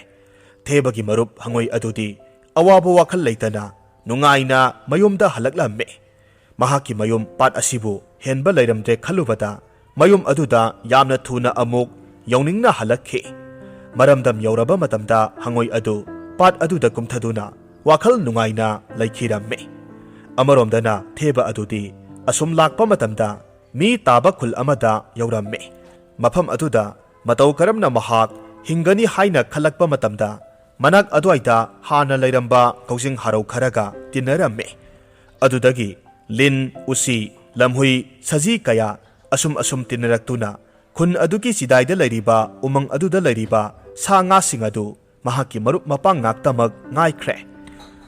ꯊꯦꯕꯒꯤ ꯃꯔꯨꯞ ꯍꯉꯣꯏ ꯑꯗꯨꯗꯤ ꯑꯋꯥꯕ ꯋꯥꯈꯜ ꯂꯩꯇꯅ ꯅꯨꯡꯉꯥꯏꯅ ꯃꯌꯨꯝꯗ ꯍꯜꯂꯛꯂꯝꯃꯤ꯫ ꯃꯍꯥꯛꯀꯤ ꯃꯌꯨꯝ ꯄꯥꯠ ꯑꯁꯤꯕꯨ ꯍꯦꯟꯕ ꯂꯩꯔꯝꯗ꯭ꯔꯦ ꯈꯜꯂꯨꯕꯗ ꯃꯌꯨꯝ ꯑꯗꯨꯗ ꯌꯥꯝꯅ ꯊꯨꯅ ꯑꯃꯨꯛ ꯌꯧꯅꯤꯡꯅ ꯍꯜꯂꯛꯈꯤ꯫ ꯃꯔꯝꯗꯝ ꯌꯧꯔꯕ ꯃꯇꯝꯗ ꯍꯉꯣꯏ ꯑꯗꯨ ꯄꯥꯠ ꯑꯗꯨꯗ ꯀꯨꯝꯊꯗꯨꯅ ꯋꯥꯈꯜ ꯅꯨꯡꯉꯥꯏꯅ ꯂꯩꯈꯤꯔꯝꯃꯤ꯫ ꯑꯃꯔꯣꯝꯗꯅ ꯊꯦꯕ ꯑꯗꯨꯗꯤ ꯑꯁꯨꯝ ꯂꯥꯛꯄ ꯃꯇꯝꯗ ꯃꯤ ꯇꯥꯕ ꯈꯨꯜ ꯑꯃꯗ ꯌꯧꯔꯝꯃꯤ꯫ ꯃꯐꯝ ꯑꯗꯨꯗ ꯃꯇꯧ ꯀꯔꯝꯅ ꯃꯍꯥꯛ ꯍꯤꯡꯒꯅꯤ ꯍꯥꯏꯅ ꯈꯜꯂꯛꯄ ꯃꯇꯝꯗ ꯃꯅꯥꯛ ꯑꯗꯨꯋꯥꯏꯗ ꯍꯥꯟꯅ ꯂꯩꯔꯝꯕ ꯀꯧꯖꯤꯡ ꯍꯔꯧ ꯈꯔꯒ ꯇꯤꯟꯅꯔꯝꯃꯤ꯫ ꯑꯗꯨꯗꯒꯤ ꯂꯤꯟ, ꯎꯆꯤ, ꯂꯝꯍꯨꯏ, ꯁꯖꯤ ꯀꯌꯥ ꯑꯁꯨꯝ ꯑꯁꯨꯝ ꯇꯤꯟꯅꯔꯛꯇꯨꯅ ꯈꯨꯟ ꯑꯗꯨꯒꯤ ꯆꯤꯗꯥꯏꯗ ꯂꯩꯔꯤꯕ ꯎꯃꯪ ꯑꯗꯨꯗ ꯂꯩꯔꯤꯕ ꯁꯥ ꯉꯥꯁꯤꯡ ꯑꯗꯨ ꯃꯍꯥꯛꯀꯤ ꯃꯔꯨꯞ ꯃꯄꯥꯡ ꯉꯥꯛꯇꯃꯛ ꯉꯥꯏꯈ꯭ꯔꯦ꯫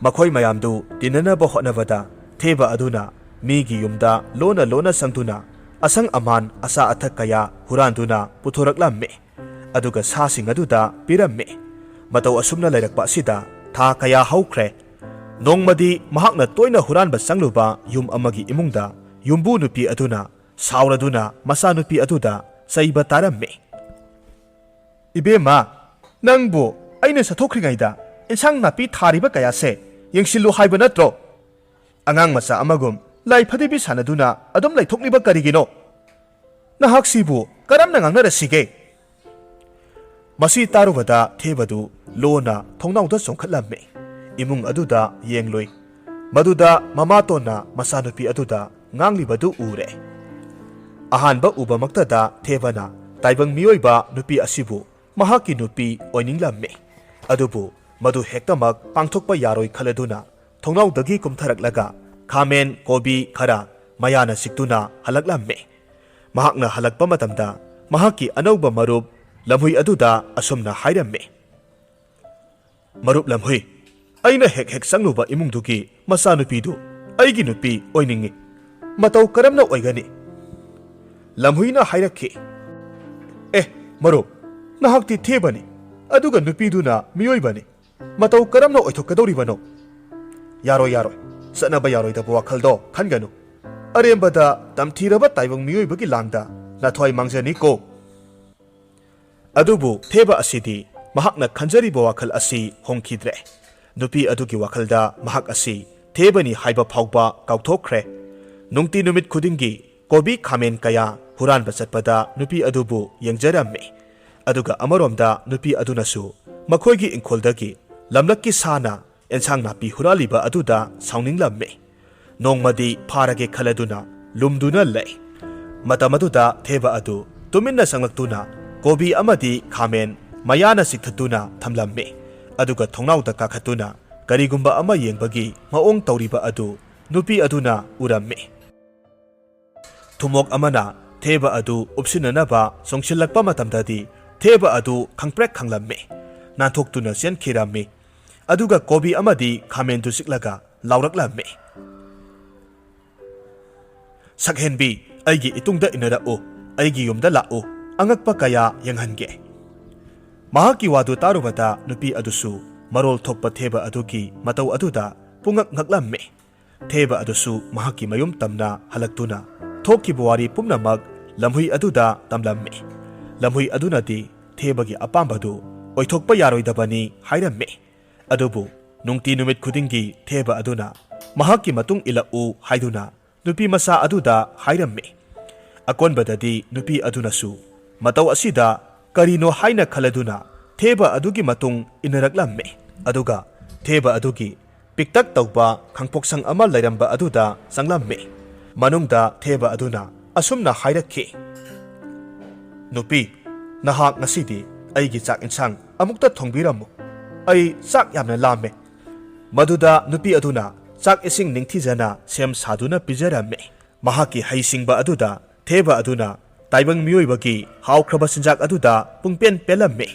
ꯃꯈꯣꯏ ꯃꯌꯥꯝꯗꯨ ꯇꯤꯟꯅꯅꯕ ꯍꯣꯠꯅꯕꯗ ꯊꯦꯕ ꯑꯗꯨꯅ ꯃꯤꯒꯤ ꯌꯨꯝꯗ ꯂꯣꯟꯅ ꯂꯣꯟꯅ ꯆꯪꯗꯨꯅ ꯑꯁꯪ ꯑꯃꯥꯟ ꯑꯆꯥ ꯑꯊꯛ ꯀꯌꯥ ꯍꯨꯔꯥꯟꯗꯨꯅ ꯄꯨꯊꯣꯔꯛꯂꯝꯃꯤ꯫ ꯑꯗꯨꯒ ꯁꯥꯁꯤꯡ ꯑꯗꯨꯗ ꯄꯤꯔꯝꯃꯤ꯫ ꯃꯇꯧ ꯑꯁꯨꯝꯅ ꯂꯩꯔꯛꯄ ꯑꯁꯤꯗ ꯊꯥ ꯀꯌꯥ ꯍꯧꯈ꯭ꯔꯦ꯫ ꯅꯣꯡꯃꯗꯤ ꯃꯍꯥꯛꯅ ꯇꯣꯏꯅ ꯍꯨꯔꯥꯟꯕ ꯆꯪꯂꯨꯕ ꯌꯨꯝ ꯑꯃꯒꯤ ꯏꯃꯨꯡꯗ ꯌꯨꯝꯕꯨ ꯅꯨꯄꯤ ꯑꯗꯨꯅ ꯁꯥꯎꯔꯗꯨꯅ ꯃꯆꯥꯅꯨꯄꯤ ꯑꯗꯨꯗ ꯆꯩꯕ ꯇꯥꯔꯝꯃꯤ꯫ "ꯏꯕꯦꯝꯃ, ꯅꯪꯕꯨ ꯑꯩꯅ ꯆꯠꯊꯣꯛꯈ꯭ꯔꯤꯉꯩꯗ ꯏꯟꯁꯥꯡ ꯅꯥꯄꯤ ꯊꯥꯔꯤꯕ ꯀꯌꯥꯁꯦ ꯌꯦꯡꯁꯤꯜꯂꯨ ꯍꯥꯏꯕ ꯅꯠꯇ꯭ꯔꯣ? ꯑꯉꯥꯡ ꯃꯆꯥ ꯑꯃꯒꯨꯝ ꯂꯥꯏ ꯐꯗꯤꯕꯤ ꯁꯥꯟꯅꯗꯨꯅ ꯑꯗꯨꯝ ꯂꯩꯊꯣꯛꯂꯤꯕ ꯀꯔꯤꯒꯤꯅꯣ? ꯅꯍꯥꯛꯁꯤꯕꯨ ꯀꯔꯝꯅ ꯉꯥꯡꯅꯔꯁꯤꯒꯦ?" ꯃꯁꯤ ꯇꯥꯔꯨꯕꯗ ꯊꯦꯕꯗꯨ ꯂꯣꯟꯅ ꯊꯣꯡꯅꯥꯎꯗ ꯆꯣꯡꯈꯠꯂꯝꯃꯤ꯫ ꯏꯃꯨꯡ ꯑꯗꯨꯗ ꯌꯦꯡꯂꯨꯏ꯫ ꯃꯗꯨꯗ ꯃꯃꯥꯇꯣꯟꯅ ꯃꯆꯥꯅꯨꯄꯤ ꯑꯗꯨꯗ ꯉꯥꯡꯂꯤꯕꯗꯨ ꯎꯔꯦ꯫ ꯑꯍꯥꯟꯕ ꯎꯕꯃꯛꯇꯗ ꯊꯦꯕꯅ ꯇꯥꯏꯕꯪ ꯃꯤꯑꯣꯏꯕ ꯅꯨꯄꯤ ꯑꯁꯤꯕꯨ ꯃꯍꯥꯛꯀꯤ ꯅꯨꯄꯤ ꯑꯣꯏꯅꯤꯡꯂꯝꯃꯤ꯫ ꯑꯗꯨꯕꯨ ꯃꯗꯨ ꯍꯦꯛꯇꯃꯛ ꯄꯥꯡꯊꯣꯛꯄ ꯌꯥꯔꯣꯏ ꯈꯜꯂꯗꯨꯅ ꯊꯣꯡꯅꯥꯎꯗꯒꯤ ꯀꯨꯝꯊꯔꯛꯂꯒ ꯈꯥꯃꯦꯟ, ꯀꯣꯕꯤ ꯈꯔ ꯃꯌꯥꯅ ꯁꯤꯛꯇꯨꯅ ꯍꯜꯂꯛꯂꯝꯃꯤ꯫ ꯃꯍꯥꯛꯅ ꯍꯜꯂꯛꯄ ꯃꯇꯝꯗ ꯃꯍꯥꯛꯀꯤ ꯑꯅꯧꯕ ꯃꯔꯨꯞ ꯂꯝꯍꯨꯏ ꯑꯗꯨꯗ ꯑꯁꯨꯝꯅ ꯍꯥꯏꯔꯝꯃꯤ, "ꯃꯔꯨꯞ ꯂꯝꯍꯨꯏ, ꯑꯩꯅ ꯍꯦꯛ ꯍꯦꯛ ꯆꯪꯂꯨꯕ ꯏꯃꯨꯡꯗꯨꯒꯤ ꯃꯆꯥꯅꯨꯄꯤꯗꯨ ꯑꯩꯒꯤ ꯅꯨꯄꯤ ꯑꯣꯏꯅꯤꯡꯏ꯫ ꯃꯇꯧ ꯀꯔꯝꯅ ꯑꯣꯏꯒꯅꯤ?" ꯂꯝꯍꯨꯏꯅ ꯍꯥꯏꯔꯛꯈꯤ, "ꯑꯦ, ꯃꯔꯨꯞ, ꯅꯍꯥꯛꯇꯤ ꯊꯦꯕꯅꯤ, ꯑꯗꯨꯒ ꯅꯨꯄꯤꯗꯨꯅ ꯃꯤꯑꯣꯏꯕꯅꯤ꯫ ꯃꯇꯧ ꯀꯔꯝꯅ ꯑꯣꯏꯊꯣꯛꯀꯗꯧꯔꯤꯕꯅꯣ? ꯌꯥꯔꯣꯏ, ꯌꯥꯔꯣꯏ꯫ ꯆꯠꯅꯕ ꯌꯥꯔꯣꯏꯗꯕ ꯋꯥꯈꯜꯗꯣ ꯈꯟꯒꯅꯨ꯫ ꯑꯔꯦꯝꯕꯗ ꯇꯝꯊꯤꯔꯕ ꯇꯥꯏꯕꯪ ꯃꯤꯑꯣꯏꯕꯒꯤ ꯂꯥꯡꯗ ꯅꯥꯊ꯭ꯋꯥꯏ ꯃꯥꯡꯖꯅꯤꯀꯣ꯫" ꯑꯗꯨꯕꯨ ꯊꯦꯕ ꯑꯁꯤꯗꯤ ꯃꯍꯥꯛꯅ ꯈꯟꯖꯔꯤꯕ ꯋꯥꯈꯜ ꯑꯁꯤ ꯍꯣꯡꯈꯤꯗ꯭ꯔꯦ꯫ ꯅꯨꯄꯤ ꯑꯗꯨꯒꯤ ꯋꯥꯈꯜꯗ ꯃꯍꯥꯛ ꯑꯁꯤ ꯊꯦꯕꯅꯤ ꯍꯥꯏꯕ ꯐꯥꯎꯕ ꯀꯥꯎꯊꯣꯛꯈ꯭ꯔꯦ꯫ ꯅꯨꯡꯇꯤ ꯅꯨꯃꯤꯠ ꯈꯨꯗꯤꯡꯒꯤ ꯀꯣꯕꯤ ꯈꯥꯃꯦꯟ ꯀꯌꯥ ꯍꯨꯔꯥꯟꯕ ꯆꯠꯄꯗ ꯅꯨꯄꯤ ꯑꯗꯨꯕꯨ ꯌꯦꯡꯖꯔꯝꯃꯤ꯫ ꯑꯗꯨꯒ ꯑꯃꯔꯣꯝꯗ ꯅꯨꯄꯤ ꯑꯗꯨꯅꯁꯨ ꯃꯈꯣꯏꯒꯤ ꯏꯪꯈꯣꯜꯗꯒꯤ ꯂꯝꯂꯛꯀꯤ ꯁꯥꯅ ꯑꯦꯟꯁꯥꯡ ꯅꯥꯄꯤ ꯍꯨꯔꯥꯜꯂꯤꯕ ꯑꯗꯨꯗ ꯁꯥꯎꯅꯤꯡꯂꯝꯃꯤ꯫ ꯅꯣꯡꯃꯗꯤ ꯐꯥꯔꯒꯦ ꯈꯜꯂꯗꯨꯅ ꯂꯨꯝꯗꯨꯅ ꯂꯩ꯫ ꯃꯇꯝ ꯑꯗꯨꯗ ꯊꯦꯕ ꯑꯗꯨ ꯇꯨꯃꯤꯟꯅ ꯆꯪꯂꯛꯇꯨꯅ ꯀꯣꯕꯤ ꯑꯃꯗꯤ ꯈꯥꯃꯦꯟ ꯃꯌꯥꯅ ꯆꯤꯛꯊꯠꯇꯨꯅ ꯊꯝꯂꯝꯃꯤ꯫ ꯑꯗꯨꯒ ꯊꯣꯡꯅꯥꯎꯗ ꯀꯥꯈꯠꯇꯨꯅ ꯀꯔꯤꯒꯨꯝꯕ ꯑꯃ ꯌꯦꯡꯕꯒꯤ ꯃꯑꯣꯡ ꯇꯧꯔꯤꯕ ꯑꯗꯨ ꯅꯨꯄꯤ ꯑꯗꯨꯅ ꯎꯔꯝꯃꯤ꯫ ꯊꯨꯝꯃꯣꯛ ꯑꯃꯅ ꯊꯦꯕ ꯑꯗꯨ ꯎꯞꯁꯤꯟꯅꯅꯕ ꯆꯣꯡꯁꯤꯜꯂꯛꯄ ꯃꯇꯝꯗꯗꯤ ꯊꯦꯕ ꯑꯗꯨ ꯈꯪꯄ꯭ꯔꯦꯛ ꯈꯪꯂꯝꯃꯤ꯫ ꯅꯥꯟꯊꯣꯛꯇꯨꯅ ꯆꯦꯟꯈꯤꯔꯝꯃꯤ꯫ ꯑꯗꯨꯒ ꯀꯣꯕꯤ ꯑꯃꯗꯤ ꯈꯥꯃꯦꯟꯗꯨ ꯆꯤꯛꯂꯒ ꯂꯥꯎꯔꯛꯂꯝꯃꯤ, "ꯁꯛꯍꯦꯟꯕꯤ, ꯑꯩꯒꯤ ꯏꯇꯨꯡꯗ ꯏꯟꯅꯔꯛꯎ, ꯑꯩꯒꯤ ꯌꯨꯝꯗ ꯂꯥꯛꯎ, ꯑꯉꯛꯄ ꯀꯌꯥ ꯌꯦꯡꯍꯟꯒꯦ꯫" ꯃꯍꯥꯛꯀꯤ ꯋꯥꯗꯨ ꯇꯥꯔꯨꯕꯗ ꯅꯨꯄꯤ ꯑꯗꯨꯁꯨ ꯃꯔꯣꯜ ꯊꯣꯛꯄ ꯊꯦꯕ ꯑꯗꯨꯒꯤ ꯃꯇꯧ ꯑꯗꯨꯗ ꯄꯨꯡꯉꯛ ꯉꯛꯂꯝꯃꯤ꯫ ꯊꯦꯕ ꯑꯗꯨꯁꯨ ꯃꯍꯥꯛꯀꯤ ꯃꯌꯨꯝ ꯇꯝꯅ ꯍꯜꯂꯛꯇꯨꯅ ꯊꯣꯛꯈꯤꯕ ꯋꯥꯔꯤ ꯄꯨꯝꯅꯃꯛ ꯂꯝꯍꯨꯏ ꯑꯗꯨꯗ ꯇꯝꯂꯝꯃꯤ꯫ ꯂꯝꯍꯨꯏ ꯑꯗꯨꯅꯗꯤ ꯊꯦꯕꯒꯤ ꯑꯄꯥꯝꯕꯗꯨ ꯑꯣꯏꯊꯣꯛꯄ ꯌꯥꯔꯣꯏꯗꯕꯅꯤ ꯍꯥꯏꯔꯝꯃꯤ꯫ ꯑꯗꯨꯕꯨ ꯅꯨꯡꯇꯤ ꯅꯨꯃꯤꯠ ꯈꯨꯗꯤꯡꯒꯤ ꯊꯦꯕ ꯑꯗꯨꯅ ꯃꯍꯥꯛꯀꯤ ꯃꯇꯨꯡ ꯏꯜꯂꯛꯎ ꯍꯥꯏꯗꯨꯅ ꯅꯨꯄꯤ ꯃꯆꯥ ꯑꯗꯨꯗ ꯍꯥꯏꯔꯝꯃꯤ꯫ ꯑꯀꯣꯟꯕꯗꯗꯤ ꯅꯨꯄꯤ ꯑꯗꯨꯅꯁꯨ ꯃꯇꯧ ꯑꯁꯤꯗ ꯀꯔꯤꯅꯣ ꯍꯥꯏꯅ ꯈꯜꯂꯗꯨꯅ ꯊꯦꯕ ꯑꯗꯨꯒꯤ ꯃꯇꯨꯡ ꯏꯟꯅꯔꯛꯂꯝꯃꯤ꯫ ꯑꯗꯨꯒ ꯊꯦꯕ ꯑꯗꯨꯒꯤ ꯄꯤꯛꯇꯛ ꯇꯧꯕ ꯈꯪꯄꯣꯛꯁꯪ ꯑꯃ ꯂꯩꯔꯝꯕ ꯑꯗꯨꯗ ꯆꯪꯂꯝꯃꯤ꯫ ꯃꯅꯨꯡꯗ ꯊꯦꯕ ꯑꯗꯨꯅ ꯑꯁꯨꯝꯅ ꯍꯥꯏꯔꯛꯈꯤ, "ꯅꯨꯄꯤ, ꯅꯍꯥꯛ ꯉꯁꯤꯗꯤ ꯑꯩꯒꯤ ꯆꯥꯛ ꯏꯟꯁꯥꯡ ꯑꯃꯨꯛꯇ ꯊꯣꯡꯕꯤꯔꯝꯃꯨ꯫ ꯑꯩ ꯆꯥꯛ ꯌꯥꯝꯅ ꯂꯥꯝꯃꯦ꯫" ꯃꯗꯨꯗ ꯅꯨꯄꯤ ꯑꯗꯨꯅ ꯆꯥꯛ ꯏꯁꯤꯡ ꯅꯤꯡꯊꯤꯖꯅ ꯁꯦꯝ ꯁꯥꯗꯨꯅ ꯄꯤꯖꯔꯝꯃꯤ꯫ ꯃꯍꯥꯛꯀꯤ ꯍꯩꯁꯤꯡꯕ ꯑꯗꯨꯗ ꯊꯦꯕ ꯑꯗꯨꯅ ꯇꯥꯏꯕꯪ ꯃꯤꯑꯣꯏꯕꯒꯤ ꯍꯥꯎꯈ꯭ꯔꯕ ꯆꯤꯟꯖꯥꯛ ꯑꯗꯨꯗ ꯄꯨꯡꯄꯦꯟ ꯄꯦꯜꯂꯝꯃꯤ꯫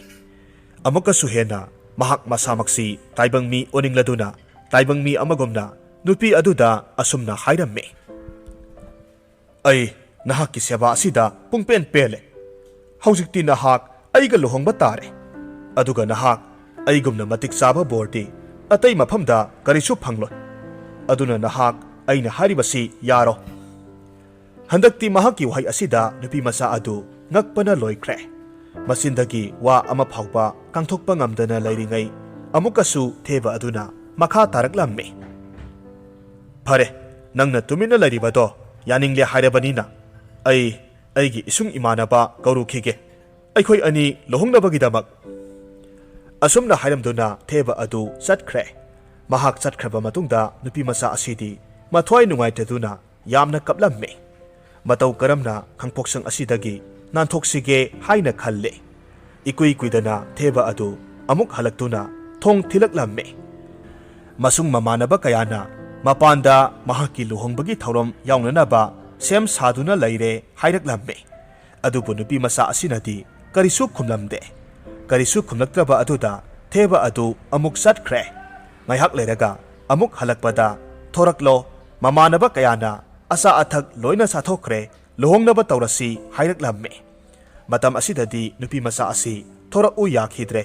ꯑꯃꯨꯛꯀꯁꯨ ꯍꯦꯟꯅ ꯃꯍꯥꯛ ꯃꯁꯥꯃꯛꯁꯤ ꯇꯥꯏꯕꯪ ꯃꯤ ꯑꯣꯟꯅꯤꯡꯂꯗꯨꯅ ꯇꯥꯏꯕꯪ ꯃꯤ ꯑꯃꯒꯨꯝꯅ ꯅꯨꯄꯤ ꯑꯗꯨꯗ ꯑꯁꯨꯝꯅ ꯍꯥꯏꯔꯝꯃꯤ, "ꯑꯩ ꯅꯍꯥꯛꯀꯤ ꯁꯦꯕꯥ ꯑꯁꯤꯗ ꯄꯨꯡꯄꯦꯟ ꯄꯦꯜꯂꯦ꯫ ꯍꯧꯖꯤꯛꯇꯤ ꯅꯍꯥꯛ ꯑꯩꯒ ꯂꯨꯍꯣꯡꯕ ꯇꯥꯔꯦ꯫ ꯑꯗꯨꯒ ꯅꯍꯥꯛ ꯑꯩꯒꯨꯝꯅ ꯃꯇꯤꯛ ꯆꯥꯕ ꯕꯣꯔꯗꯤ ꯑꯇꯩ ꯃꯐꯝꯗ ꯀꯔꯤꯁꯨ ꯐꯪꯂꯣꯏ꯫ ꯑꯗꯨꯅ ꯅꯍꯥꯛ ꯑꯩꯅ ꯍꯥꯏꯔꯤꯕꯁꯤ ꯌꯥꯔꯣ꯫" ꯍꯟꯗꯛꯇꯤ ꯃꯍꯥꯛꯀꯤ ꯋꯥꯍꯩ ꯑꯁꯤꯗ ꯅꯨꯄꯤ ꯃꯆꯥ ꯑꯗꯨ ꯉꯛꯄꯅ ꯂꯣꯏꯈ꯭ꯔꯦ꯫ ꯃꯆꯤꯟꯗꯒꯤ ꯋꯥ ꯑꯃ ꯐꯥꯎꯕ ꯀꯥꯡꯊꯣꯛꯄ ꯉꯝꯗꯅ ꯂꯩꯔꯤꯉꯩ ꯑꯃꯨꯛꯀꯁꯨ ꯊꯦꯕ ꯑꯗꯨꯅ ꯃꯈꯥ ꯇꯥꯔꯛꯂꯝꯃꯤ, "ꯐꯔꯦ, ꯅꯪꯅ ꯇꯨꯃꯤꯟꯅ ꯂꯩꯔꯤꯕꯗꯣ ꯌꯥꯅꯤꯡꯂꯦ ꯍꯥꯏꯔꯕꯅꯤꯅ ꯑꯩ ꯑꯩꯒꯤ ꯏꯁꯨꯡ ꯏꯃꯥꯟꯅꯕ ꯀꯧꯔꯨꯈꯤꯒꯦ꯫ ꯑꯩꯈꯣꯏ ꯑꯅꯤ ꯂꯨꯍꯣꯡꯅꯕꯒꯤꯗꯃꯛ꯫" ꯑꯁꯨꯝꯅ ꯍꯥꯏꯔꯝꯗꯨꯅ ꯊꯦꯕ ꯑꯗꯨ ꯆꯠꯈ꯭ꯔꯦ꯫ ꯃꯍꯥꯛ ꯆꯠꯈ꯭ꯔꯕ ꯃꯇꯨꯡꯗ ꯅꯨꯄꯤ ꯃꯆꯥ ꯑꯁꯤꯗꯤ ꯃꯊ꯭ꯋꯥꯏ ꯅꯨꯡꯉꯥꯏꯇꯗꯨꯅ ꯌꯥꯝꯅ ꯀꯞꯂꯝꯃꯤ꯫ ꯃꯇꯧ ꯀꯔꯝꯅ ꯈꯪꯄꯣꯛꯁꯪ ꯑꯁꯤꯗꯒꯤ ꯅꯥꯟꯊꯣꯛꯁꯤꯒꯦ ꯍꯥꯏꯅ ꯈꯜꯂꯤ꯫ ꯏꯀꯨꯏ ꯀꯨꯏꯗꯅ ꯊꯦꯕ ꯑꯗꯨ ꯑꯃꯨꯛ ꯍꯜꯂꯛꯇꯨꯅ ꯊꯣꯡ ꯊꯤꯜꯂꯛꯂꯝꯃꯤ꯫ ꯃꯁꯨꯡ ꯃꯃꯥꯟꯅꯕ ꯀꯌꯥꯅ ꯃꯄꯥꯟꯗ ꯃꯍꯥꯛꯀꯤ ꯂꯨꯍꯣꯡꯕꯒꯤ ꯊꯧꯔꯝ ꯌꯥꯎꯅꯅꯕ ꯁꯦꯝ ꯁꯥꯗꯨꯅ ꯂꯩꯔꯦ ꯍꯥꯏꯔꯛꯂꯝꯃꯤ꯫ ꯑꯗꯨꯕꯨ ꯅꯨꯄꯤ ꯃꯆꯥ ꯑꯁꯤꯅꯗꯤ ꯀꯔꯤꯁꯨ ꯈꯨꯝꯂꯝꯗꯦ꯫ ꯀꯔꯤꯁꯨ ꯈꯨꯝꯂꯛꯇ꯭ꯔꯕ ꯑꯗꯨꯗ ꯊꯦꯕ ꯑꯗꯨ ꯑꯃꯨꯛ ꯆꯠꯈ꯭ꯔꯦ꯫ ꯉꯥꯏꯍꯥꯛ ꯂꯩꯔꯒ ꯑꯃꯨꯛ ꯍꯜꯂꯛꯄꯗ, "ꯊꯣꯔꯛꯂꯣ, ꯃꯃꯥꯟꯅꯕ ꯀꯌꯥꯅ ꯑꯆꯥ ꯑꯊꯛ ꯂꯣꯏꯅ ꯆꯥꯊꯣꯛꯈ꯭ꯔꯦ, ꯂꯨꯍꯣꯡꯅꯕ ꯇꯧꯔꯁꯤ" ꯍꯥꯏꯔꯛꯂꯝꯃꯤ꯫ ꯃꯇꯝ ꯑꯁꯤꯗꯗꯤ ꯅꯨꯄꯤ ꯃꯆꯥ ꯑꯁꯤ ꯊꯣꯔꯛꯎ ꯌꯥꯈꯤꯗ꯭ꯔꯦ꯫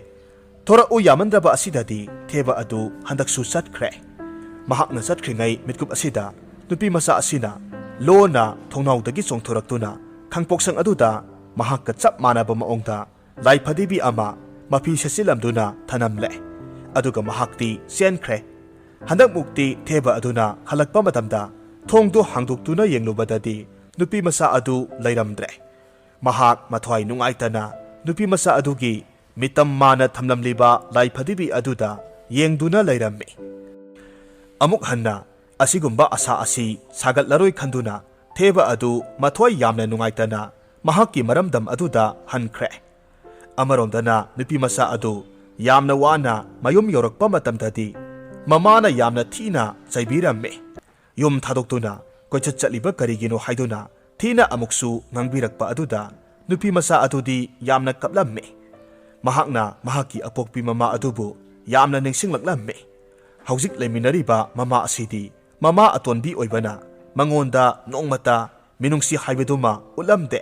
ꯊꯣꯔꯛꯎ ꯌꯥꯃꯟꯗ꯭ꯔꯕ ꯑꯁꯤꯗꯗꯤ ꯊꯦꯕ ꯑꯗꯨ ꯍꯟꯗꯛꯁꯨ ꯆꯠꯈ꯭ꯔꯦ꯫ ꯃꯍꯥꯛꯅ ꯆꯠꯈ꯭ꯔꯤꯉꯩ ꯃꯤꯠꯀꯨꯞ ꯑꯁꯤꯗ ꯅꯨꯄꯤ ꯃꯆꯥ ꯑꯁꯤꯅ ꯂꯣꯟꯅ ꯊꯣꯡꯅꯥꯎꯗꯒꯤ ꯆꯣꯡꯊꯣꯔꯛꯇꯨꯅ ꯈꯪꯄꯣꯛꯁꯪ ꯑꯗꯨꯗ ꯃꯍꯥꯛꯀ ꯆꯞ ꯃꯥꯟꯅꯕ ꯃꯑꯣꯡꯗ ꯂꯥꯏ ꯐꯗꯤꯕꯤ ꯑꯃ ꯃꯐꯤ ꯁꯦꯠꯆꯤꯜꯂꯝꯗꯨꯅ ꯊꯅꯝꯂꯦ꯫ ꯑꯗꯨꯒ ꯃꯍꯥꯛꯇꯤ ꯆꯦꯟꯈ꯭ꯔꯦ꯫ ꯍꯟꯗꯛꯃꯨꯛꯇꯤ ꯊꯦꯕ ꯑꯗꯨꯅ ꯍꯜꯂꯛꯄ ꯃꯇꯝꯗ ꯊꯣꯡꯗꯨ ꯍꯥꯡꯗꯣꯛꯇꯨꯅ ꯌꯦꯡꯂꯨꯕꯗꯗꯤ ꯅꯨꯄꯤ ꯃꯆꯥ ꯑꯗꯨ ꯂꯩꯔꯝꯗ꯭ꯔꯦ꯫ ꯃꯍꯥꯛ ꯃꯊ꯭ꯋꯥꯏ ꯅꯨꯡꯉꯥꯏꯇꯅ ꯅꯨꯄꯤ ꯃꯆꯥ ꯑꯗꯨꯒꯤ ꯃꯤꯇꯝ ꯃꯥꯅ ꯊꯝꯂꯝꯂꯤꯕ ꯂꯥꯏ ꯐꯗꯤꯕꯤ ꯑꯗꯨꯗ ꯌꯦꯡꯗꯨꯅ ꯂꯩꯔꯝꯃꯤ꯫ ꯑꯃꯨꯛ ꯍꯟꯅ ꯑꯁꯤꯒꯨꯝꯕ ꯑꯁꯥ ꯑꯁꯤ ꯁꯥꯒꯠꯂꯔꯣꯏ ꯈꯟꯗꯨꯅ ꯊꯦꯕ ꯑꯗꯨ ꯃꯊ꯭ꯋꯥꯏ ꯌꯥꯝꯅ ꯅꯨꯡꯉꯥꯏꯇꯅ ꯃꯍꯥꯛꯀꯤ ꯃꯔꯝꯗꯝ ꯑꯗꯨꯗ ꯍꯟꯈ꯭ꯔꯦ꯫ ꯑꯃꯔꯣꯝꯗꯅ ꯅꯨꯄꯤ ꯃꯆꯥ ꯑꯗꯨ ꯌꯥꯝꯅ ꯋꯥꯅ ꯃꯌꯨꯝ ꯌꯧꯔꯛꯄ ꯃꯇꯝꯗꯗꯤ ꯃꯃꯥꯅ ꯌꯥꯝꯅ ꯊꯤꯅ ꯆꯩꯕꯤꯔꯝꯃꯤ꯫ ꯌꯨꯝ ꯊꯥꯗꯣꯛꯇꯨꯅ ꯀꯣꯏꯆꯠ ꯆꯠꯂꯤꯕ ꯀꯔꯤꯒꯤꯅꯣ ꯍꯥꯏꯗꯨꯅ ꯊꯤꯅ ꯑꯃꯨꯛꯁꯨ ꯉꯥꯡꯕꯤꯔꯛꯄ ꯑꯗꯨꯗ ꯅꯨꯄꯤ ꯃꯆꯥ ꯑꯗꯨꯗꯤ ꯌꯥꯝꯅ ꯀꯞꯂꯝꯃꯤ꯫ ꯃꯍꯥꯛꯅ ꯃꯍꯥꯛꯀꯤ ꯑꯄꯣꯛꯄꯤ ꯃꯃꯥ ꯑꯗꯨꯕꯨ ꯌꯥꯝꯅ ꯅꯤꯡꯁꯤꯡꯂꯛꯂꯝꯃꯤ꯫ ꯍꯧꯖꯤꯛ ꯂꯩꯃꯤꯟꯅꯔꯤꯕ ꯃꯃꯥ ꯑꯁꯤꯗꯤ ꯃꯃꯥ ꯑꯇꯣꯟꯕꯤ ꯑꯣꯏꯕꯅ ꯃꯉꯣꯟꯗ ꯅꯣꯡꯃꯇ ꯃꯤꯅꯨꯡꯁꯤ ꯍꯥꯏꯕꯗꯨꯃ ꯎꯠꯂꯝꯗꯦ꯫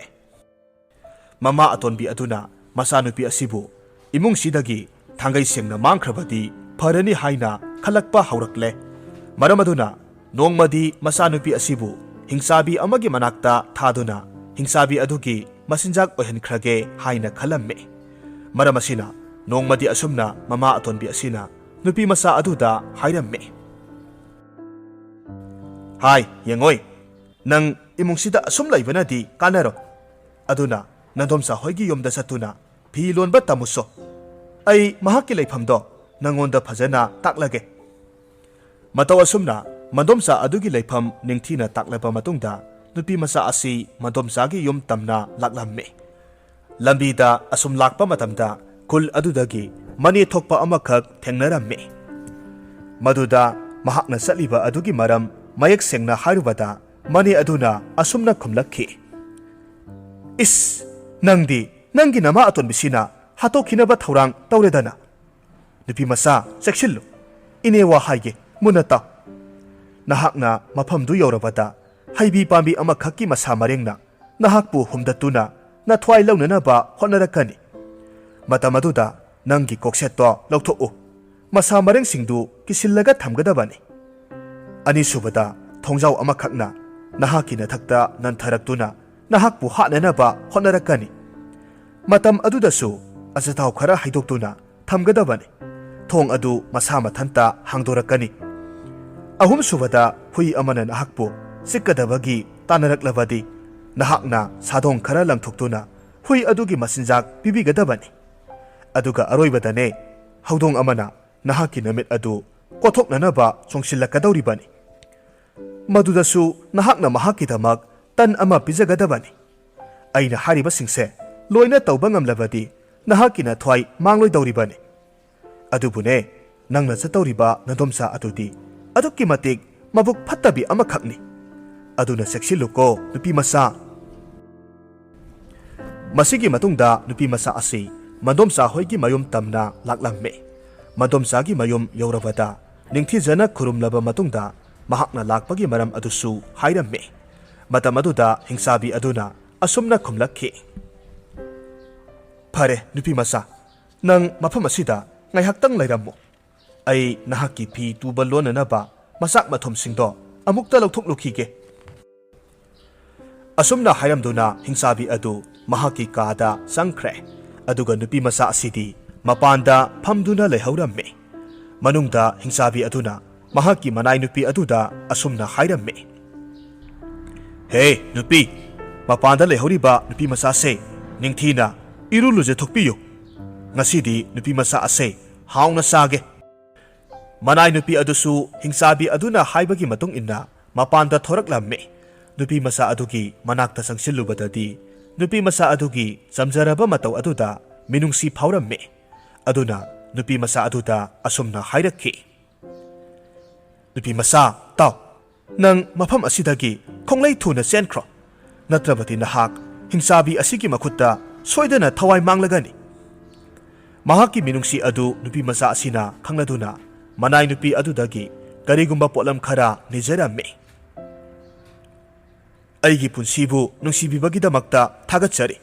ꯃꯃꯥ ꯑꯇꯣꯟꯕꯤ ꯑꯗꯨꯅ ꯃꯆꯥꯅꯨꯄꯤ ꯑꯁꯤꯕꯨ ꯏꯃꯨꯡꯁꯤꯗꯒꯤ ꯊꯥꯡꯒꯩ ꯁꯦꯡꯅ ꯃꯥꯡꯈ꯭ꯔꯕꯗꯤ ꯐꯔꯅꯤ ꯍꯥꯏꯅ ꯈꯜꯂꯛꯄ ꯍꯧꯔꯛꯂꯦ꯫ ꯃꯔꯝ ꯑꯗꯨꯅ ꯅꯣꯡꯃꯗꯤ ꯃꯆꯥꯅꯨꯄꯤ ꯑꯁꯤꯕꯨ ꯍꯤꯡꯆꯥꯕꯤ ꯑꯃꯒꯤ ꯃꯅꯥꯛꯇ ꯊꯥꯗꯨꯅ ꯍꯤꯡꯆꯥꯕꯤ ꯑꯗꯨꯒꯤ ꯃꯆꯤꯟꯖꯥꯛ ꯑꯣꯏꯍꯟꯈ꯭ꯔꯒꯦ ꯍꯥꯏꯅ ꯈꯜꯂꯝꯃꯤ꯫ ꯃꯔꯝ ꯑꯁꯤꯅ ꯅꯣꯡꯃꯗꯤ ꯑꯁꯨꯝꯅ ꯃꯃꯥ ꯑꯇꯣꯟꯕꯤ ꯑꯁꯤꯅ ꯅꯨꯄꯤ ꯃꯆꯥ ꯑꯗꯨꯗ ꯍꯥꯏꯔꯝꯃꯤ, "ꯍꯥꯏ, ꯌꯦꯡꯉꯣꯏ, ꯅꯪ ꯏꯃꯨꯡꯁꯤꯗ ꯑꯁꯨꯝ ꯂꯩꯕꯅꯗꯤ ꯀꯥꯟꯅꯔꯣꯏ꯫ ꯑꯗꯨꯅ ꯅꯟꯗꯣꯝꯆꯥ ꯍꯣꯏꯒꯤ ꯌꯨꯝꯗ ꯆꯠꯇꯨꯅ ꯐꯤ ꯂꯣꯟꯕ ꯇꯝꯃꯨꯁꯣ꯫ ꯑꯩ ꯃꯍꯥꯛꯀꯤ ꯂꯩꯐꯝꯗꯣ ꯅꯪꯉꯣꯟꯗ ꯐꯖꯅ ꯇꯥꯛꯂꯒꯦ꯫" ꯃꯇꯧ ꯑꯁꯨꯝꯅ ꯃꯟꯗꯣꯝꯆꯥ ꯑꯗꯨꯒꯤ ꯂꯩꯐꯝ ꯅꯤꯡꯊꯤꯅ ꯇꯥꯛꯂꯕ ꯃꯇꯨꯡꯗ ꯅꯨꯄꯤ ꯃꯆꯥ ꯑꯁꯤ ꯃꯟꯗꯣꯝꯆꯥꯒꯤ ꯌꯨꯝ ꯇꯝꯅ ꯂꯥꯛꯂꯝꯃꯤ꯫ ꯂꯝꯕꯤꯗ ꯑꯁꯨꯝ ꯂꯥꯛꯄ ꯃꯇꯝꯗ ꯈꯨꯜ ꯑꯗꯨꯗꯒꯤ ꯃꯅꯦ ꯊꯣꯛꯄ ꯑꯃꯈꯛ ꯊꯦꯡꯅꯔꯝꯃꯤ꯫ ꯃꯗꯨꯗ ꯃꯍꯥꯛꯅ ꯆꯠꯂꯤꯕ ꯑꯗꯨꯒꯤ ꯃꯔꯝ ꯃꯌꯦꯛ ꯁꯦꯡꯅ ꯍꯥꯏꯔꯨꯕꯗ ꯃꯅꯦ ꯑꯗꯨꯅ ꯑꯁꯨꯝꯅ ꯈꯨꯝꯂꯛꯈꯤ, "ꯏꯁ, ꯅꯪꯗꯤ ꯅꯪꯒꯤ ꯅꯃꯥ ꯑꯇꯣꯟꯕꯤꯁꯤꯅ ꯍꯥꯠꯇꯣꯛꯈꯤꯅꯕ ꯊꯧꯔꯥꯡ ꯇꯧꯔꯦꯗꯅ꯫ ꯅꯨꯄꯤ ꯃꯆꯥ, ꯆꯦꯛꯁꯤꯜꯂꯨ꯫ ꯏꯅꯦ ꯋꯥ ꯍꯥꯏꯒꯦ, ꯃꯨꯟꯅ ꯇꯥꯎ꯫ ꯅꯍꯥꯛꯅ ꯃꯐꯝꯗꯨ ꯌꯧꯔꯕꯗ ꯍꯩꯕꯤ ꯄꯥꯝꯕꯤ ꯑꯃꯈꯛꯀꯤ ꯃꯁꯥ ꯃꯔꯦꯡꯅ ꯅꯍꯥꯛꯄꯨ ꯍꯨꯝꯗꯠꯇꯨꯅ ꯅꯊ꯭ꯋꯥꯏ ꯂꯧꯅꯅꯕ ꯍꯣꯠꯅꯔꯛꯀꯅꯤ꯫ ꯃꯇꯝ ꯑꯗꯨꯗ ꯅꯪꯒꯤ ꯀꯣꯛꯁꯦꯠꯇꯣ ꯂꯧꯊꯣꯛꯎ꯫ ꯃꯁꯥ ꯃꯔꯦꯡꯁꯤꯡꯗꯨ ꯀꯤꯁꯤꯜꯂꯒ ꯊꯝꯒꯗꯕꯅꯤ꯫ ꯑꯅꯤꯁꯨꯕꯗ, ꯊꯣꯡꯖꯥꯎ ꯑꯃꯈꯛꯅ ꯅꯍꯥꯛꯀꯤ ꯅꯊꯛꯇ ꯅꯟꯊꯔꯛꯇꯨꯅ ꯅꯍꯥꯛꯄꯨ ꯍꯥꯠꯅꯅꯕ ꯍꯣꯠꯅꯔꯛꯀꯅꯤ꯫ ꯃꯇꯝ ꯑꯗꯨꯗꯁꯨ ꯑꯆꯥꯊꯥꯎ ꯈꯔ ꯍꯩꯗꯣꯛꯇꯨꯅ ꯊꯝꯒꯗꯕꯅꯤ꯫ ꯊꯣꯡ ꯑꯗꯨ ꯃꯁꯥ ꯃꯊꯟꯇ ꯍꯥꯡꯗꯣꯔꯛꯀꯅꯤ꯫ ꯑꯍꯨꯝꯁꯨꯕꯗ, ꯍꯨꯏ ꯑꯃꯅ ꯅꯍꯥꯛꯄꯨ ꯆꯤꯛꯀꯗꯕꯒꯤ ꯇꯥꯟꯅꯔꯛꯂꯕꯗꯤ, ꯅꯍꯥꯛꯅ ꯁꯥꯗꯣꯡ ꯈꯔ ꯂꯪꯊꯣꯛꯇꯨꯅ ꯍꯨꯏ ꯑꯗꯨꯒꯤ ꯃꯆꯤꯟꯖꯥꯛ ꯄꯤꯕꯤꯒꯗꯕꯅꯤ꯫ ꯑꯗꯨꯒ ꯑꯔꯣꯏꯕꯗꯅꯦ, ꯍꯧꯗꯣꯡ ꯑꯃꯅ ꯅꯍꯥꯛꯀꯤ ꯅꯨꯃꯤꯠ ꯑꯗꯨ ꯀꯣꯊꯣꯛꯅꯅꯕ ꯆꯣꯡꯁꯤꯜꯂꯛꯀꯗꯧꯔꯤꯕꯅꯤ꯫ ꯃꯗꯨꯗꯁꯨ ꯅꯍꯥꯛꯅ ꯃꯍꯥꯛꯀꯤꯗꯃꯛ ꯇꯟ ꯑꯃ ꯄꯤꯖꯒꯗꯕꯅꯤ꯫ ꯑꯩꯅ ꯍꯥꯏꯔꯤꯕꯁꯤꯡꯁꯦ ꯂꯣꯏꯅ ꯇꯧꯕ ꯉꯝꯂꯕꯗꯤ, ꯅꯍꯥꯛꯀꯤ ꯅꯊ꯭ꯋꯥꯏ ꯃꯥꯡꯂꯣꯏꯗꯧꯔꯤꯕꯅꯤ꯫ ꯑꯗꯨꯕꯨꯅꯦ, ꯅꯪꯅ ꯆꯠꯇꯧꯔꯤꯕ ꯅꯗꯣꯝꯆꯥ ꯑꯗꯨꯗꯤ ꯑꯗꯨꯛꯀꯤ ꯃꯇꯤꯛ ꯃꯕꯨꯛ ꯐꯠꯇꯕꯤ ꯑꯃꯈꯛꯅꯤ꯫ ꯑꯗꯨꯅ ꯆꯦꯛꯁꯤꯜꯂꯨꯀꯣ, ꯅꯨꯄꯤ ꯃꯆꯥ꯫ ꯃꯁꯤꯒꯤ ꯃꯇꯨꯡꯗ ꯅꯨꯄꯤ ꯃꯆꯥ ꯑꯁꯤ ꯃꯗꯣꯝꯆꯥ ꯍꯣꯏꯒꯤ ꯃꯌꯨꯝ ꯇꯝꯅ ꯂꯥꯛꯂꯝꯃꯤ꯫ ꯃꯗꯣꯝꯆꯥꯒꯤ ꯃꯌꯨꯝ ꯌꯧꯔꯕꯗ, ꯅꯤꯡꯊꯤꯖꯅ ꯈꯨꯔꯨꯝꯂꯕ ꯃꯇꯨꯡꯗ, ꯃꯍꯥꯛꯅ ꯂꯥꯛꯄꯒꯤ ꯃꯔꯝ ꯑꯗꯨꯁꯨ ꯍꯥꯏꯔꯝꯃꯤ꯫ ꯃꯇꯝ ꯑꯗꯨꯗ ꯍꯤꯡꯆꯥꯕꯤ ꯑꯗꯨꯅ ꯑꯁꯨꯝꯅ ꯈꯨꯝꯂꯛꯈꯤ, "ꯐꯔꯦ, ꯅꯨꯄꯤ ꯃꯆꯥ, ꯅꯪ ꯃꯐꯝ ꯑꯁꯤꯗ ꯉꯥꯏꯍꯥꯛꯇꯪ ꯂꯩꯔꯝꯃꯨ꯫ ꯑꯩ ꯅꯍꯥꯛꯀꯤ ꯐꯤ ꯇꯨꯕ ꯂꯣꯟꯅꯅꯕ ꯃꯆꯥꯛ ꯃꯊꯨꯝꯁꯤꯡꯗꯣ ꯑꯃꯨꯛꯇ ꯂꯧꯊꯣꯛꯂꯨꯈꯤꯒꯦ"꯫ ꯑꯁꯨꯝꯅ ꯍꯥꯏꯔꯝꯗꯨꯅ ꯍꯤꯡꯆꯥꯕꯤ ꯑꯗꯨ ꯃꯍꯥꯛꯀꯤ ꯀꯥꯗ ꯆꯪꯈ꯭ꯔꯦ꯫ ꯑꯗꯨꯒ ꯅꯨꯄꯤ ꯃꯆꯥ ꯑꯁꯤꯗꯤ ꯃꯄꯥꯟꯗ ꯐꯝꯗꯨꯅ ꯂꯩꯍꯧꯔꯝꯃꯤ꯫ ꯃꯅꯨꯡꯗ ꯍꯤꯡꯆꯥꯕꯤ ꯑꯗꯨꯅ ꯃꯍꯥꯛꯀꯤ ꯃꯅꯥꯏ ꯅꯨꯄꯤ ꯑꯗꯨꯗ ꯑꯁꯨꯝꯅ ꯍꯥꯏꯔꯝꯃꯤ, "ꯍꯦ ꯅꯨꯄꯤ, ꯃꯄꯥꯟꯗ ꯂꯩꯍꯧꯔꯤꯕ ꯅꯨꯄꯤ ꯃꯆꯥꯁꯦ ꯅꯤꯡꯊꯤꯅ ꯏꯔꯨ ꯂꯨꯖꯊꯣꯛꯄꯤꯌꯨ꯫ ꯉꯁꯤꯗꯤ ꯅꯨꯄꯤ ꯃꯆꯥ ꯑꯁꯦ ꯍꯥꯎꯅ ꯆꯥꯒꯦ"꯫ ꯃꯅꯥꯏ ꯅꯨꯄꯤ ꯑꯗꯨꯁꯨ ꯍꯤꯡꯆꯥꯕꯤ ꯑꯗꯨꯅ ꯍꯥꯏꯕꯒꯤ ꯃꯇꯨꯡ ꯏꯟꯅ ꯃꯄꯥꯟꯗ ꯊꯣꯔꯛꯂꯝꯃꯤ꯫ ꯅꯨꯄꯤ ꯃꯆꯥ ꯑꯗꯨꯒꯤ ꯃꯅꯥꯛꯇ ꯆꯪꯁꯤꯜꯂꯨꯕꯗꯗꯤ, ꯅꯨꯄꯤ ꯃꯆꯥ ꯑꯗꯨꯒꯤ ꯆꯝꯖꯔꯕ ꯃꯇꯧ ꯑꯗꯨꯗ ꯃꯤꯅꯨꯡꯁꯤ ꯐꯥꯎꯔꯝꯃꯤ꯫ ꯑꯗꯨꯅ ꯅꯨꯄꯤ ꯃꯆꯥ ꯑꯗꯨꯗ ꯑꯁꯨꯝꯅ ꯍꯥꯏꯔꯛꯈꯤ, "ꯅꯨꯄꯤ ꯃꯆꯥ, ꯇꯥꯎ, ꯅꯪ ꯃꯐꯝ ꯑꯁꯤꯗꯒꯤ ꯈꯣꯡꯂꯩ ꯊꯨꯅ ꯆꯦꯟꯈ꯭ꯔꯣ, ꯅꯠꯇ꯭ꯔꯕꯗꯤ ꯅꯍꯥꯛ ꯍꯤꯡꯆꯥꯕꯤ ꯑꯁꯤꯒꯤ ꯃꯈꯨꯠꯇ ꯁꯣꯏꯗꯅ ꯊꯋꯥꯏ ꯃꯥꯡꯂꯒꯅꯤ"꯫ ꯃꯍꯥꯛꯀꯤ ꯃꯤꯅꯨꯡꯁꯤ ꯑꯗꯨ ꯅꯨꯄꯤ ꯃꯆꯥ ꯑꯁꯤꯅ ꯈꯪꯂꯗꯨꯅ, ꯃꯅꯥꯏ ꯅꯨꯄꯤ ꯑꯗꯨꯗꯒꯤ ꯀꯔꯤꯒꯨꯝꯕ ꯄꯣꯠꯂꯝ ꯈꯔ ꯅꯤꯖꯔꯝꯃꯤ꯫ "ꯑꯩꯒꯤ ꯄꯨꯟꯁꯤꯕꯨ ꯅꯨꯡꯁꯤꯕꯤꯕꯒꯤꯗꯃꯛꯇ ꯊꯥꯒꯠꯆꯔꯤ꯫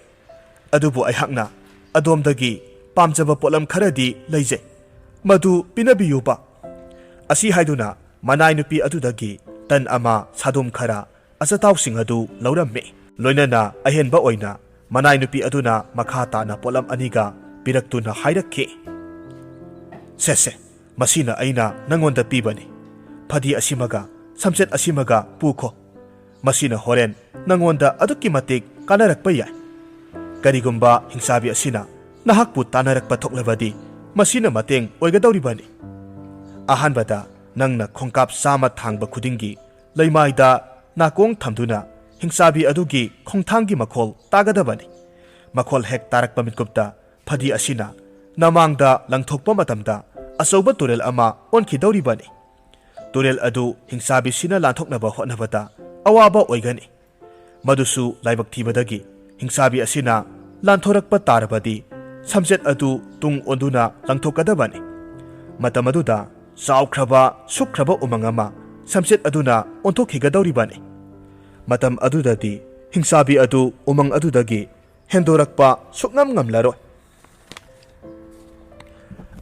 ꯑꯗꯨꯕꯨ ꯑꯩꯍꯥꯛꯅ ꯑꯗꯣꯝꯗꯒꯤ ꯄꯥꯝꯖꯕ ꯄꯣꯠꯂꯝ ꯈꯔꯗꯤ ꯂꯩꯖꯩ꯫ ꯃꯗꯨ ꯄꯤꯅꯕꯤꯌꯨꯕ"꯫ ꯑꯁꯤ ꯍꯥꯏꯗꯨꯅ ꯃꯅꯥꯏ ꯅꯨꯄꯤ ꯑꯗꯨꯗꯒꯤ ꯇꯟ ꯑꯃ, ꯁꯥꯗꯣꯝ ꯈꯔ, ꯑꯆꯥꯊꯥꯎꯁꯤꯡ ꯑꯗꯨ ꯂꯧꯔꯝꯃꯤ꯫ ꯂꯣꯏꯅꯅ ꯑꯍꯦꯟꯕ ꯑꯣꯏꯅ ꯃꯅꯥꯏ ꯅꯨꯄꯤ ꯑꯗꯨꯅ ꯃꯈꯥ ꯇꯥꯅ ꯄꯣꯠꯂꯝ ꯑꯅꯤꯒ ꯄꯤꯔꯛꯇꯨꯅ ꯍꯥꯏꯔꯛꯈꯤ, "ꯁꯦ, ꯁꯦ, ꯃꯁꯤꯅ ꯑꯩꯅ ꯅꯪꯉꯣꯟꯗ ꯄꯤꯕꯅꯤ꯫ ꯐꯗꯤ ꯑꯁꯤꯃꯒ ꯁꯝꯆꯦꯠ ꯑꯁꯤꯃꯒ ꯄꯨꯈꯣ꯫ ꯃꯁꯤꯅ ꯍꯣꯔꯦꯟ ꯅꯪꯉꯣꯟꯗ ꯑꯗꯨꯛꯀꯤ ꯃꯇꯤꯛ ꯀꯥꯟꯅꯔꯛꯄ ꯌꯥꯏ꯫ ꯀꯔꯤꯒꯨꯝꯕ ꯍꯤꯡꯆꯥꯕꯤ ꯑꯁꯤꯅ ꯅꯍꯥꯛꯄꯨ ꯇꯥꯟꯅꯔꯛꯄ ꯊꯣꯛꯂꯕꯗꯤ ꯃꯁꯤꯅ ꯃꯇꯦꯡ ꯑꯣꯏꯒꯗꯧꯔꯤꯕꯅꯤ꯫ ꯑꯍꯥꯟꯕꯗ ꯅꯪꯅ ꯈꯣꯡꯀꯥꯞ ꯆꯥꯝꯃ ꯊꯥꯡꯕ ꯈꯨꯗꯤꯡꯒꯤ ꯂꯩꯃꯥꯏꯗ ꯅꯥꯀꯣꯡ ꯊꯝꯗꯨꯅ ꯍꯤꯡꯆꯥꯕꯤ ꯑꯗꯨꯒꯤ ꯈꯣꯡꯊꯥꯡꯒꯤ ꯃꯈꯣꯜ ꯇꯥꯒꯗꯕꯅꯤ꯫ ꯃꯈꯣꯜ ꯍꯦꯛ ꯇꯥꯔꯛꯄ ꯃꯤꯠꯀꯨꯞꯇ ꯐꯗꯤ ꯑꯁꯤꯅ ꯅꯃꯥꯡꯗ ꯂꯪꯊꯣꯛꯄ ꯃꯇꯝꯗ ꯑꯆꯧꯕ ꯇꯨꯔꯦꯜ ꯑꯃ ꯑꯣꯟꯈꯤꯗꯧꯔꯤꯕꯅꯤ꯫ ꯇꯨꯔꯦꯜ ꯑꯗꯨ ꯍꯤꯡꯆꯥꯕꯤꯁꯤꯅ ꯂꯥꯟꯊꯣꯛꯅꯕ ꯍꯣꯠꯅꯕꯗ ꯑꯋꯥꯕ ꯑꯣꯏꯒꯅꯤ꯫ ꯃꯗꯨꯁꯨ ꯂꯥꯏꯕꯛ ꯊꯤꯕꯗꯒꯤ ꯍꯤꯡꯆꯥꯕꯤ ꯑꯁꯤꯅ ꯂꯥꯟꯊꯣꯔꯛꯄ ꯇꯥꯔꯕꯗꯤ ꯁꯝꯆꯦꯠ ꯑꯗꯨ ꯇꯨꯡ ꯑꯣꯟꯗꯨꯅ ꯂꯪꯊꯣꯛꯀꯗꯕꯅꯤ꯫ ꯃꯇꯝ ꯑꯗꯨꯗ ꯆꯥꯎꯈ꯭ꯔꯕ, ꯁꯨꯛꯈ꯭ꯔꯕ ꯎꯃꯪ ꯑꯃ ꯁꯝꯆꯦꯠ ꯑꯗꯨꯅ ꯑꯣꯟꯊꯣꯛꯈꯤꯒꯗꯧꯔꯤꯕꯅꯤ꯫ ꯃꯇꯝ ꯑꯗꯨꯗꯗꯤ ꯍꯤꯡꯆꯥꯕꯤ ꯑꯗꯨ ꯎꯃꯪ ꯑꯗꯨꯗꯒꯤ ꯍꯦꯟꯗꯣꯔꯛꯄ ꯁꯨꯛꯉꯝ ꯉꯝꯂꯔꯣꯏ꯫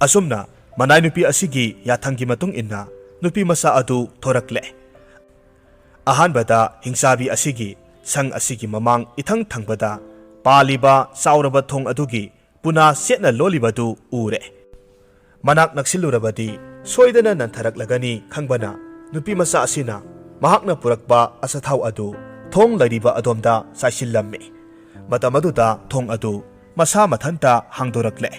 ꯑꯁꯨꯝꯅ ꯃꯅꯥꯏ ꯅꯨꯄꯤ ꯑꯁꯤꯒꯤ ꯌꯥꯊꯪꯒꯤ ꯃꯇꯨꯡ ꯏꯟꯅ ꯅꯨꯄꯤ ꯃꯆꯥ ꯑꯗꯨ ꯊꯣꯔꯛꯂꯦ꯫ ꯑꯍꯥꯟꯕꯗ ꯍꯤꯡꯆꯥꯕꯤ ꯑꯁꯤꯒꯤ ꯁꯪ ꯑꯁꯤꯒꯤ ꯃꯃꯥꯡ ꯏꯊꯪ ꯊꯪꯕꯗ ꯄꯥꯜꯂꯤꯕ ꯆꯥꯎꯔꯕ ꯊꯣꯡ ꯑꯗꯨꯒꯤ ꯄꯨꯅꯥ ꯆꯦꯠꯅ ꯂꯣꯜꯂꯤꯕꯗꯨ ꯎꯔꯦ꯫ ꯃꯅꯥꯛ ꯅꯛꯁꯤꯜꯂꯨꯔꯕꯗꯤ ꯁꯣꯏꯗꯅ ꯅꯟꯊꯔꯛꯂꯒꯅꯤ ꯈꯪꯕꯅ ꯅꯨꯄꯤ ꯃꯆꯥ ꯑꯁꯤꯅ ꯃꯍꯥꯛꯅ ꯄꯨꯔꯛꯄ ꯑꯆꯥꯊꯥꯎ ꯑꯗꯨ ꯊꯣꯡ ꯂꯩꯔꯤꯕ ꯑꯗꯣꯝꯗ ꯆꯥꯏꯁꯤꯜꯂꯝꯃꯤ꯫ ꯃꯇꯝ ꯑꯗꯨꯗ ꯊꯣꯡ ꯑꯗꯨ ꯃꯁꯥ ꯃꯊꯟꯇ ꯍꯥꯡꯗꯣꯔꯛꯂꯦ꯫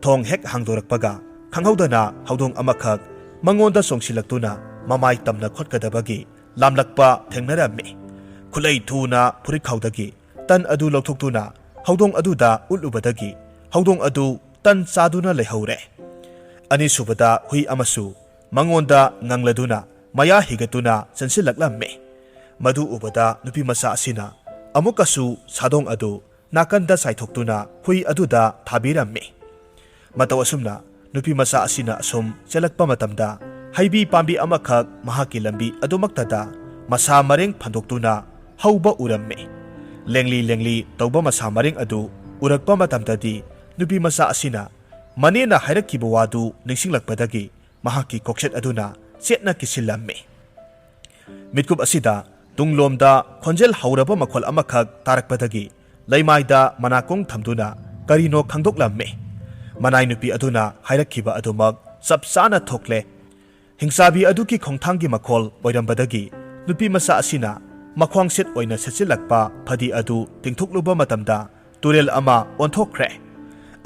ꯊꯣꯡ ꯍꯦꯛ ꯍꯥꯡꯗꯣꯔꯛꯄꯒ ꯈꯪꯍꯧꯗꯅ ꯍꯧꯗꯣꯡ ꯑꯃꯈꯛ ꯃꯉꯣꯟꯗ ꯆꯣꯡꯁꯤꯜꯂꯛꯇꯨꯅ ꯃꯃꯥꯏ ꯇꯝꯅ ꯈꯣꯠꯀꯗꯕꯒꯤ ꯂꯥꯝꯂꯛꯄ ꯊꯦꯡꯅꯔꯝꯃꯤ꯫ ꯈꯨꯠꯂꯩ ꯊꯨꯅ ꯐꯨꯔꯤꯠꯈꯥꯎꯗꯒꯤ ꯇꯟ ꯑꯗꯨ ꯂꯧꯊꯣꯛꯇꯨꯅ ꯍꯧꯗꯣꯡ ꯑꯗꯨꯗ ꯎꯠꯂꯨꯕꯗꯒꯤ ꯍꯧꯗꯣꯡ ꯑꯗꯨ ꯇꯟ ꯆꯥꯗꯨꯅ ꯂꯩꯍꯧꯔꯦ꯫ ꯑꯅꯤꯁꯨꯕꯗ ꯍꯨꯏ ꯑꯃꯁꯨ ꯃꯉꯣꯟꯗ ꯉꯪꯂꯗꯨꯅ ꯃꯌꯥ ꯍꯤꯒꯠꯇꯨꯅ ꯆꯪꯁꯤꯜꯂꯛꯂꯝꯃꯤ꯫ ꯃꯗꯨ ꯎꯕꯗ ꯅꯨꯄꯤ ꯃꯆꯥ ꯑꯁꯤꯅ ꯑꯃꯨꯛꯀꯁꯨ ꯁꯥꯗꯣꯡ ꯑꯗꯨ ꯅꯥꯀꯟꯗ ꯆꯥꯏꯊꯣꯛꯇꯨꯅ ꯍꯨꯏ ꯑꯗꯨꯗ ꯊꯥꯕꯤꯔꯝꯃꯤ꯫ ꯃꯇꯧ ꯑꯁꯨꯝꯅ ꯅꯨꯄꯤ ꯃꯆꯥ ꯑꯁꯤꯅ ꯑꯁꯨꯝ ꯆꯦꯜꯂꯛꯄ ꯃꯇꯝꯗ ꯍꯩꯕꯤ ꯄꯥꯝꯕꯤ ꯑꯃꯈꯛ ꯃꯍꯥꯛꯀꯤ ꯂꯝꯕꯤ ꯑꯗꯨꯃꯛꯇꯗ ꯃꯁꯥ ꯃꯔꯦꯡ ꯐꯟꯗꯣꯛꯇꯨꯅ ꯍꯧꯕ ꯎꯔꯝꯃꯤ꯫ ꯂꯦꯡꯂꯤ ꯂꯦꯡꯂꯤ ꯇꯧꯕ ꯃꯁꯥ ꯃꯔꯦꯡ ꯑꯗꯨ ꯎꯔꯛꯄ ꯃꯇꯝꯗꯗꯤ ꯅꯨꯄꯤ ꯃꯆꯥ ꯑꯁꯤꯅ ꯃꯅꯦꯅ ꯍꯥꯏꯔꯛꯈꯤꯕ ꯋꯥꯗꯨ ꯅꯤꯡꯁꯤꯡꯂꯛꯄꯗꯒꯤ ꯃꯍꯥꯛꯀꯤ ꯀꯣꯛꯆꯦꯠ ꯑꯗꯨꯅ ꯆꯦꯠꯅ ꯀꯤꯁꯤꯜꯂꯝꯃꯤ꯫ ꯃꯤꯠꯀꯨꯞ ꯑꯁꯤꯗ ꯇꯨꯡꯂꯣꯝꯗ ꯈꯣꯟꯖꯦꯜ ꯍꯧꯔꯕ ꯃꯈꯣꯜ ꯑꯃꯈꯛ ꯇꯥꯔꯛꯄꯗꯒꯤ ꯂꯩꯃꯥꯏꯗ ꯃꯅꯥꯀꯣꯡ ꯊꯝꯗꯨꯅ ꯀꯔꯤꯅꯣ ꯈꯪꯗꯣꯛꯂꯝꯃꯤ꯫ ꯃꯅꯥꯏ ꯅꯨꯄꯤ ꯑꯗꯨꯅ ꯍꯥꯏꯔꯛꯈꯤꯕ ꯑꯗꯨꯃꯛ ꯆꯞ ꯆꯥꯅ ꯊꯣꯛꯂꯦ꯫ ꯍꯤꯡꯆꯥꯕꯤ ꯑꯗꯨꯒꯤ ꯈꯣꯡꯊꯥꯡꯒꯤ ꯃꯈꯣꯜ ꯑꯣꯏꯔꯝꯕꯗꯒꯤ ꯅꯨꯄꯤ ꯃꯆꯥ ꯑꯁꯤꯅ ꯃꯈ꯭ꯋꯥꯡ ꯁꯦꯠ ꯑꯣꯏꯅ ꯁꯦꯠꯆꯤꯜꯂꯛꯄ ꯐꯗꯤ ꯑꯗꯨ ꯇꯤꯡꯊꯣꯛꯂꯨꯕ ꯃꯇꯝꯗ ꯇꯨꯔꯦꯜ ꯑꯃ ꯑꯣꯟꯊꯣꯛꯈ꯭ꯔꯦ꯫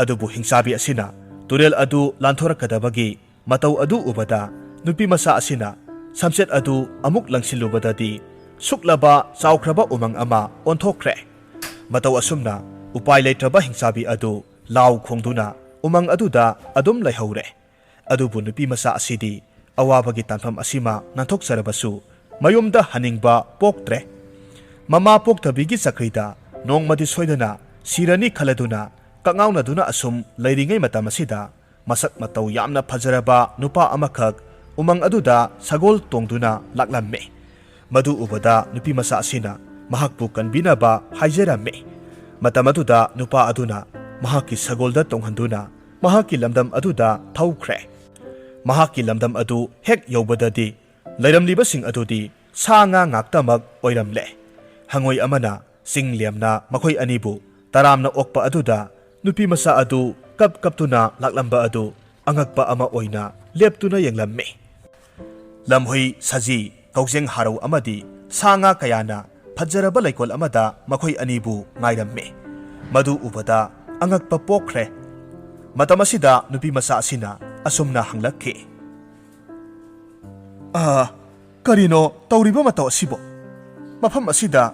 ꯑꯗꯨꯕꯨ ꯍꯤꯡꯆꯥꯕꯤ ꯑꯁꯤꯅ ꯇꯨꯔꯦꯜ ꯑꯗꯨ ꯂꯥꯟꯊꯣꯔꯛꯀꯗꯕꯒꯤ ꯃꯇꯧ ꯑꯗꯨ ꯎꯕꯗ ꯅꯨꯄꯤ ꯃꯆꯥ ꯑꯁꯤꯅ ꯁꯝꯆꯦꯠ ꯑꯗꯨ ꯑꯃꯨꯛ ꯂꯪꯁꯤꯜꯂꯨꯕꯗꯗꯤ ꯁꯨꯛꯂꯕ ꯆꯥꯎꯈ꯭ꯔꯕ ꯎꯃꯪ ꯑꯃ ꯑꯣꯟꯊꯣꯛꯈ꯭ꯔꯦ꯫ ꯃꯇꯧ ꯑꯁꯨꯝꯅ ꯎꯄꯥꯏ ꯂꯩꯇ꯭ꯔꯕ ꯍꯤꯡꯆꯥꯕꯤ ꯑꯗꯨ ꯂꯥꯎ ꯈꯣꯡꯗꯨꯅ ꯎꯃꯪ ꯑꯗꯨꯗ ꯑꯗꯨꯝ ꯂꯩꯍꯧꯔꯦ꯫ ꯑꯗꯨꯕꯨ ꯅꯨꯄꯤ ꯃꯆꯥ ꯑꯁꯤꯗꯤ ꯑꯋꯥꯕꯒꯤ ꯇꯥꯟꯐꯝ ꯑꯁꯤꯃ ꯅꯥꯟꯊꯣꯛꯆꯔꯕꯁꯨ ꯃꯌꯨꯝꯗ ꯍꯟꯅꯤꯡꯕ ꯄꯣꯛꯇ꯭ꯔꯦ꯫ ꯃꯃꯥ ꯄꯣꯛꯇꯕꯤꯒꯤ ꯆꯀ꯭ꯔꯤꯗ ꯅꯣꯡꯃꯗꯤ ꯁꯣꯏꯗꯅ ꯁꯤꯔꯅꯤ ꯈꯜꯂꯗꯨꯅ ꯀꯛꯉꯥꯎꯅꯗꯨꯅ ꯑꯁꯨꯝ ꯂꯩꯔꯤꯉꯩ ꯃꯇꯝ ꯑꯁꯤꯗ ꯃꯁꯛ ꯃꯇꯧ ꯌꯥꯝꯅ ꯐꯖꯔꯕ ꯅꯨꯄꯥ ꯑꯃꯈꯛ ꯎꯃꯪ ꯑꯗꯨꯗ ꯁꯒꯣꯜ ꯇꯣꯡꯗꯨꯅ ꯂꯥꯛꯂꯝꯃꯤ꯫ ꯃꯗꯨ ꯎꯕꯗ ꯅꯨꯄꯤ ꯃꯆꯥ ꯑꯁꯤꯅ ꯃꯍꯥꯛꯄꯨ ꯀꯟꯕꯤꯅꯕ ꯍꯥꯏꯖꯔꯝꯃꯤ꯫ ꯃꯇꯝ ꯑꯗꯨꯗ ꯅꯨꯄꯥ ꯑꯗꯨꯅ ꯃꯍꯥꯛꯀꯤ ꯁꯒꯣꯜꯗ ꯇꯣꯡꯍꯟꯗꯨꯅ ꯃꯍꯥꯛꯀꯤ ꯂꯝꯗꯝ ꯑꯗꯨꯗ ꯊꯧꯈ꯭ꯔꯦ꯫ ꯃꯍꯥꯛꯀꯤ ꯂꯝꯗꯝ ꯑꯗꯨ ꯍꯦꯛ ꯌꯧꯕꯗꯗꯤ ꯂꯩꯔꯝꯂꯤꯕꯁꯤꯡ ꯑꯗꯨꯗꯤ ꯁꯥ ꯉꯥ ꯉꯥꯛꯇꯃꯛ ꯑꯣꯏꯔꯝꯂꯦ꯫ ꯍꯉꯣꯏ ꯑꯃꯅ ꯆꯤꯡ ꯂꯦꯝꯅ ꯃꯈꯣꯏ ꯑꯅꯤꯕꯨ ꯇꯔꯥꯝꯅ ꯑꯣꯛꯄ ꯑꯗꯨꯗ ꯅꯨꯄꯤ ꯃꯆꯥ ꯑꯗꯨ ꯀꯞ ꯀꯞꯇꯨꯅ ꯂꯥꯛꯂꯝꯕ ꯑꯗꯨ ꯑꯉꯛꯄ ꯑꯃ ꯑꯣꯏꯅ ꯂꯦꯞꯇꯨꯅ ꯌꯦꯡꯂꯝꯃꯤ꯫ ꯂꯝꯍꯨꯏ, ꯁꯖꯤ, ꯀꯧꯖꯦꯡ ꯍꯥꯔꯧ ꯑꯃꯗꯤ ꯁꯥ ꯉꯥ ꯀꯌꯥꯅ ꯐꯖꯔꯕ ꯂꯩꯀꯣꯜ ꯑꯃꯗ ꯃꯈꯣꯏ ꯑꯅꯤꯕꯨ ꯉꯥꯏꯔꯝꯃꯤ꯫ ꯃꯗꯨ ꯎꯕꯗ ꯑꯉꯛꯄ ꯄꯣꯛꯈ꯭ꯔꯦ꯫ ꯃꯇꯝ ꯑꯁꯤꯗ ꯅꯨꯄꯤ ꯃꯆꯥ ꯑꯁꯤꯅ ꯑꯁꯨꯝꯅ ꯍꯪꯂꯛꯈꯤ, "ꯑꯥ, ꯀꯔꯤꯅꯣ ꯇꯧꯔꯤꯕ ꯃꯇꯧ ꯑꯁꯤꯕꯣ? ꯃꯐꯝ ꯑꯁꯤꯗ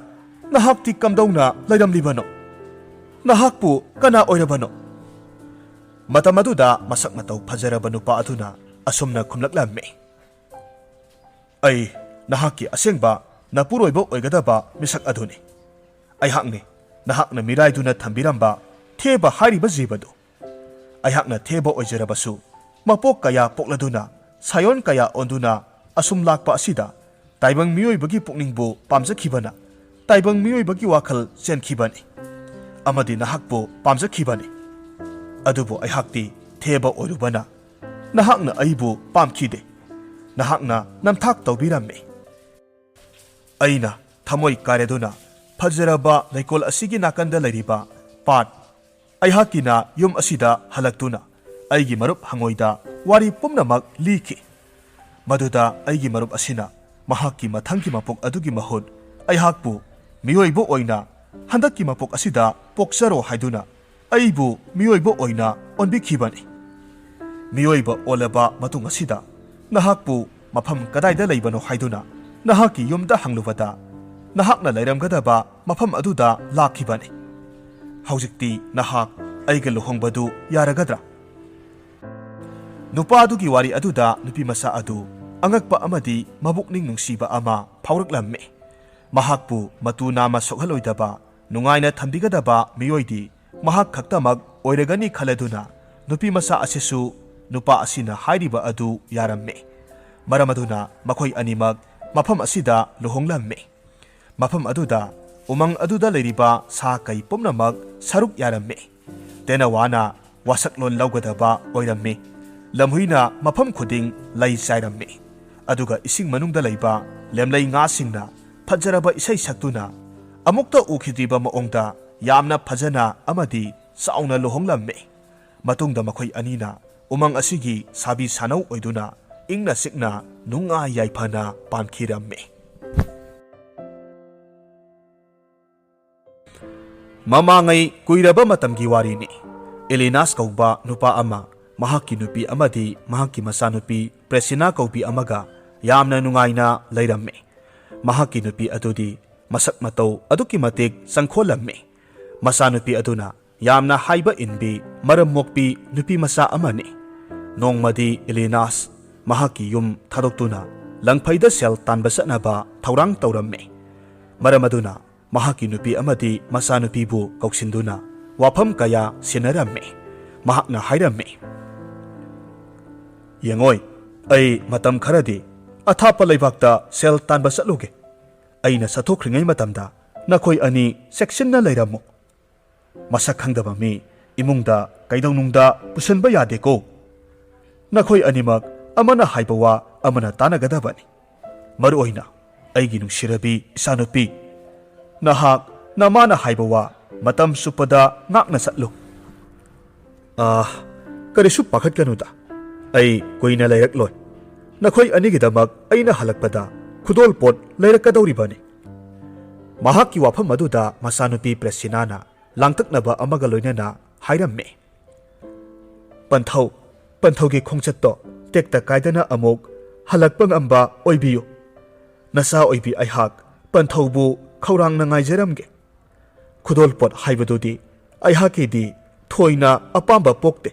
ꯅꯍꯥꯛꯇꯤ ꯀꯝꯗꯧꯅ ꯂꯩꯔꯝꯂꯤꯕꯅꯣ? ꯅꯍꯥꯛꯄꯨ ꯀꯅꯥ ꯑꯣꯏꯔꯕꯅꯣ?" ꯃꯇꯝ ꯑꯗꯨꯗ ꯃꯁꯛ ꯃꯇꯧ ꯐꯖꯔꯕ ꯅꯨꯄꯥ ꯑꯗꯨꯅ ꯑꯁꯨꯝꯅ ꯈꯨꯝꯂꯛꯂꯝꯃꯤ, "ꯑꯩ ꯅꯍꯥꯛꯀꯤ ꯑꯁꯦꯡꯕ ꯅꯄꯨꯔꯣꯏꯕ ꯑꯣꯏꯒꯗꯕ ꯃꯤꯁꯛ ꯑꯗꯨꯅꯤ꯫ ꯑꯩꯍꯥꯛꯅꯤ ꯅꯍꯥꯛꯅ ꯃꯤꯔꯥꯏꯗꯨꯅ ꯊꯝꯕꯤꯔꯝꯕ ꯊꯦꯕ ꯍꯥꯏꯔꯤꯕ ꯖꯤꯕꯗꯨ꯫ ꯑꯩꯍꯥꯛꯅ ꯊꯦꯕ ꯑꯣꯏꯖꯔꯕꯁꯨ ꯃꯄꯣꯛ ꯀꯌꯥ ꯄꯣꯛꯂꯗꯨꯅ ꯁꯥꯌꯣꯟ ꯀꯌꯥ ꯑꯣꯟꯗꯨꯅ ꯑꯁꯨꯝ ꯂꯥꯛꯄ ꯑꯁꯤꯗ ꯇꯥꯏꯕꯪ ꯃꯤꯑꯣꯏꯕꯒꯤ ꯄꯨꯛꯅꯤꯡꯕꯨ ꯄꯥꯝꯖꯈꯤꯕꯅ, ꯇꯥꯏꯕꯪ ꯃꯤꯑꯣꯏꯕꯒꯤ ꯋꯥꯈꯜ ꯆꯦꯟꯈꯤꯕꯅꯤ ꯑꯃꯗꯤ ꯅꯍꯥꯛꯄꯨ ꯄꯥꯝꯖꯈꯤꯕꯅꯤ꯫ ꯑꯗꯨꯕꯨ ꯑꯩꯍꯥꯛꯇꯤ ꯊꯦꯕ ꯑꯣꯏꯔꯨꯕꯅ ꯅꯍꯥꯛꯅ ꯑꯩꯕꯨ ꯄꯥꯝꯈꯤꯗꯦ꯫ ꯅꯍꯥꯛꯅ ꯅꯝꯊꯥꯛ ꯇꯧꯕꯤꯔꯝꯃꯤ꯫ ꯑꯩꯅ ꯊꯃꯣꯏ ꯀꯥꯏꯔꯗꯨꯅ ꯐꯖꯔꯕ ꯂꯩꯀꯣꯜ ꯑꯁꯤꯒꯤ ꯅꯥꯀꯟꯗ ꯂꯩꯔꯤꯕ ꯄꯥꯠ ꯑꯩꯍꯥꯛꯀꯤꯅ ꯌꯨꯝ ꯑꯁꯤꯗ ꯍꯜꯂꯛꯇꯨꯅ ꯑꯩꯒꯤ ꯃꯔꯨꯞ ꯍꯪꯉꯣꯏꯗ ꯋꯥꯔꯤ ꯄꯨꯝꯅꯃꯛ ꯂꯤꯈꯤ꯫ ꯃꯗꯨꯗ ꯑꯩꯒꯤ ꯃꯔꯨꯞ ꯑꯁꯤꯅ ꯃꯍꯥꯛꯀꯤ ꯃꯊꯪꯒꯤ ꯃꯄꯣꯛ ꯑꯗꯨꯒꯤ ꯃꯍꯨꯠ ꯑꯩꯍꯥꯛꯄꯨ ꯃꯤꯑꯣꯏꯕ ꯑꯣꯏꯅ ꯍꯟꯗꯛꯀꯤ ꯃꯄꯣꯛ ꯑꯁꯤꯗ ꯄꯣꯛꯆꯔꯣ ꯍꯥꯏꯗꯨꯅ ꯑꯩꯕꯨ ꯃꯤꯑꯣꯏꯕ ꯑꯣꯏꯅ ꯑꯣꯟꯕꯤꯈꯤꯕꯅꯤ꯫ ꯃꯤꯑꯣꯏꯕ ꯑꯣꯜꯂꯕ ꯃꯇꯨꯡ ꯑꯁꯤꯗ ꯅꯍꯥꯛꯄꯨ ꯃꯐꯝ ꯀꯗꯥꯏꯗ ꯂꯩꯕꯅꯣ ꯍꯥꯏꯗꯨꯅ ꯅꯍꯥꯛꯀꯤ ꯌꯨꯝꯗ ꯍꯪꯂꯨꯕꯗ, ꯅꯍꯥꯛꯅ ꯂꯩꯔꯝꯒꯗꯕ ꯃꯐꯝ ꯑꯗꯨꯗ ꯂꯥꯛꯈꯤꯕꯅꯤ꯫ ꯍꯧꯖꯤꯛꯇꯤ ꯅꯍꯥꯛ ꯑꯩꯒ ꯂꯨꯍꯣꯡꯕꯗꯨ ꯌꯥꯔꯒꯗ꯭ꯔꯥ? ꯅꯨꯄꯥ ꯑꯗꯨꯒꯤ ꯋꯥꯔꯤ ꯑꯗꯨꯗ ꯅꯨꯄꯤ ꯃꯆꯥ ꯑꯗꯨ ꯑꯉꯛꯄ ꯑꯃꯗꯤ ꯃꯕꯨꯛꯅꯤꯡ ꯅꯨꯡꯁꯤꯕ ꯑꯃ ꯐꯥꯎꯔꯛꯂꯝꯃꯤ꯫ ꯃꯍꯥꯛꯄꯨ ꯃꯇꯨ ꯅꯥꯝꯃ ꯁꯣꯛꯍꯜꯂꯣꯏꯗꯕ, ꯅꯨꯡꯉꯥꯏꯅ ꯊꯝꯕꯤꯒꯗꯕ ꯃꯤꯑꯣꯏꯗꯤ ꯃꯍꯥꯛ ꯈꯛꯇꯃꯛ ꯑꯣꯏꯔꯒꯅꯤ ꯈꯜꯂꯗꯨꯅ ꯅꯨꯄꯤ ꯃꯆꯥ ꯑꯁꯤꯁꯨ ꯅꯨꯄꯥ ꯑꯁꯤꯅ ꯍꯥꯏꯔꯤꯕ ꯑꯗꯨ ꯌꯥꯔꯝꯃꯤ꯫ ꯃꯔꯝ ꯑꯗꯨꯅ ꯃꯈꯣꯏ ꯑꯅꯤꯃꯛ ꯃꯐꯝ ꯑꯁꯤꯗ ꯂꯨꯍꯣꯡꯂꯝꯃꯤ꯫ ꯃꯐꯝ ꯑꯗꯨꯗ ꯎꯃꯪ ꯑꯗꯨꯗ ꯂꯩꯔꯤꯕ ꯁꯥ ꯀꯩ ꯄꯨꯝꯅꯃꯛ ꯁꯔꯨꯛ ꯌꯥꯔꯝꯃꯤ꯫ ꯇꯦꯅꯋꯥꯅ ꯋꯥꯁꯛꯂꯣꯟ ꯂꯧꯒꯗꯕ ꯑꯣꯏꯔꯝꯃꯤ꯫ ꯂꯝꯍꯨꯏꯅ ꯃꯐꯝ ꯈꯨꯗꯤꯡ ꯂꯩ ꯆꯥꯏꯔꯝꯃꯤ꯫ ꯑꯗꯨꯒ ꯏꯁꯤꯡ ꯃꯅꯨꯡꯗ ꯂꯩꯕ ꯂꯦꯝꯂꯩ ꯉꯥꯁꯤꯡꯅ ꯐꯖꯔꯕ ꯏꯁꯩ ꯁꯛꯇꯨꯅ ꯑꯃꯨꯛꯇ ꯎꯈꯤꯗ꯭ꯔꯤꯕ ꯃꯑꯣꯡꯗ ꯌꯥꯝꯅ ꯐꯖꯅ ꯑꯃꯗꯤ ꯆꯥꯎꯅ ꯂꯨꯍꯣꯡꯂꯝꯃꯤ꯫ ꯃꯇꯨꯡꯗ ꯃꯈꯣꯏ ꯑꯅꯤꯅ ꯎꯃꯪ ꯑꯁꯤꯒꯤ ꯁꯥꯕꯤ ꯁꯥꯅꯧ ꯑꯣꯏꯗꯨꯅ ꯏꯪꯅ ꯆꯤꯛꯅ ꯅꯨꯡꯉꯥꯏ ꯌꯥꯏꯐꯅ ꯄꯥꯟꯈꯤꯔꯝꯃꯤ꯫ ꯃꯃꯥꯡꯉꯩ ꯀꯨꯏꯔꯕ ꯃꯇꯝꯒꯤ ꯋꯥꯔꯤꯅꯤ꯫ ꯏꯂꯤꯅꯥꯁ ꯀꯧꯕ ꯅꯨꯄꯥ ꯑꯃ ꯃꯍꯥꯛꯀꯤ ꯅꯨꯄꯤ ꯑꯃꯗꯤ ꯃꯍꯥꯛꯀꯤ ꯃꯆꯥꯅꯨꯄꯤ ꯄ꯭ꯔꯦꯁꯤꯅꯥ ꯀꯧꯕꯤ ꯑꯃꯒ ꯌꯥꯝꯅ ꯅꯨꯡꯉꯥꯏꯅ ꯂꯩꯔꯝꯃꯤ꯫ ꯃꯍꯥꯛꯀꯤ ꯅꯨꯄꯤ ꯑꯗꯨꯗꯤ ꯃꯁꯛ ꯃꯇꯧ ꯑꯗꯨꯛꯀꯤ ꯃꯇꯤꯛ ꯆꯪꯈꯣꯜꯂꯝꯃꯤ꯫ ꯃꯆꯥꯅꯨꯄꯤ ꯑꯗꯨꯅ ꯌꯥꯝꯅ ꯍꯥꯏꯕ ꯏꯟꯕꯤ, ꯃꯔꯝ ꯃꯣꯛꯄꯤ ꯅꯨꯄꯤ ꯃꯆꯥ ꯑꯃꯅꯤ꯫ ꯅꯣꯡꯃꯗꯤ ꯏꯂꯤꯅꯥꯁ ꯃꯍꯥꯛꯀꯤ ꯌꯨꯝ ꯊꯥꯗꯣꯛꯇꯨꯅ ꯂꯪꯐꯩꯗ ꯁꯦꯜ ꯇꯥꯟꯕ ꯆꯠꯅꯕ ꯊꯧꯔꯥꯡ ꯇꯧꯔꯝꯃꯤ꯫ ꯃꯔꯝ ꯑꯗꯨꯅ ꯃꯍꯥꯛꯀꯤ ꯅꯨꯄꯤ ꯑꯃꯗꯤ ꯃꯆꯥꯅꯨꯄꯤꯕꯨ ꯀꯧꯁꯤꯟꯗꯨꯅ ꯋꯥꯐꯝ ꯀꯌꯥ ꯁꯤꯟꯅꯔꯝꯃꯤ꯫ ꯃꯍꯥꯛꯅ ꯍꯥꯏꯔꯝꯃꯤ, "ꯌꯦꯡꯉꯣꯏ, ꯑꯩ ꯃꯇꯝ ꯈꯔꯗꯤ ꯑꯊꯥꯞꯄ ꯂꯩꯕꯥꯛꯇ ꯁꯦꯜ ꯇꯥꯟꯕ ꯆꯠꯂꯨꯒꯦ꯫ ꯑꯩꯅ ꯆꯠꯊꯣꯛꯈ꯭ꯔꯤꯉꯩ ꯃꯇꯝꯗ ꯅꯈꯣꯏ ꯑꯅꯤ ꯆꯦꯛꯁꯤꯟꯅ ꯂꯩꯔꯝꯃꯨ꯫ ꯃꯁꯛ ꯈꯪꯗꯕ ꯃꯤ ꯏꯃꯨꯡꯗ ꯀꯩꯗꯧꯅꯨꯡꯗ ꯄꯨꯁꯤꯟꯕ ꯌꯥꯗꯦꯀꯣ꯫ ꯅꯈꯣꯏ ꯑꯅꯤꯃꯛ ꯑꯃꯅ ꯍꯥꯏꯕ ꯋꯥ ꯑꯃꯅ ꯇꯥꯟꯅꯒꯗꯕꯅꯤ꯫ ꯃꯔꯨꯑꯣꯏꯅ ꯑꯩꯒꯤ ꯅꯨꯡꯁꯤꯔꯕꯤ ꯏꯆꯥꯅꯨꯄꯤ, ꯅꯍꯥꯛ ꯅꯃꯥꯅ ꯍꯥꯏꯕ ꯋꯥ ꯃꯇꯝ ꯆꯨꯞꯄꯗ ꯉꯥꯛꯅ ꯆꯠꯂꯨ꯫ ꯑꯥ, ꯀꯔꯤꯁꯨ ꯄꯥꯈꯠꯀꯅꯨꯗ꯫ ꯑꯩ ꯀꯨꯏꯅ ꯂꯩꯔꯛꯂꯣꯏ꯫ ꯅꯈꯣꯏ ꯑꯅꯤꯒꯤꯗꯃꯛ ꯑꯩꯅ ꯍꯜꯂꯛꯄꯗ ꯈꯨꯗꯣꯜꯄꯣꯠ ꯂꯩꯔꯛꯀꯗꯧꯔꯤꯕꯅꯤ꯫ ꯃꯍꯥꯛꯀꯤ ꯋꯥꯐꯝ ꯑꯗꯨꯗ ꯃꯆꯥꯅꯨꯄꯤ ꯄ꯭ꯔꯦꯁꯤꯅꯥꯅ ꯂꯥꯡꯇꯛꯅꯕ ꯑꯃꯒ ꯂꯣꯏꯅꯅ ꯍꯥꯏꯔꯝꯃꯤ, "ꯄꯟꯊꯧ, ꯄꯟꯊꯧꯒꯤ ꯈꯣꯡꯆꯠꯇꯣ ꯇꯦꯛꯇ ꯀꯥꯏꯗꯅ ꯑꯃꯨꯛ ꯍꯜꯂꯛꯄ ꯉꯝꯕ ꯑꯣꯏꯕꯤꯌꯨ꯫ ꯅꯆꯥ ꯑꯣꯏꯕꯤ ꯑꯩꯍꯥꯛ ꯄꯟꯊꯧꯕꯨ ꯈꯧꯔꯥꯡꯅ ꯉꯥꯏꯖꯔꯝꯒꯦ꯫ ꯈꯨꯗꯣꯜꯄꯣꯠ ꯍꯥꯏꯕꯗꯨꯗꯤ ꯑꯩꯍꯥꯛꯀꯤꯗꯤ ꯊꯣꯏꯅ ꯑꯄꯥꯝꯕ ꯄꯣꯛꯇꯦ꯫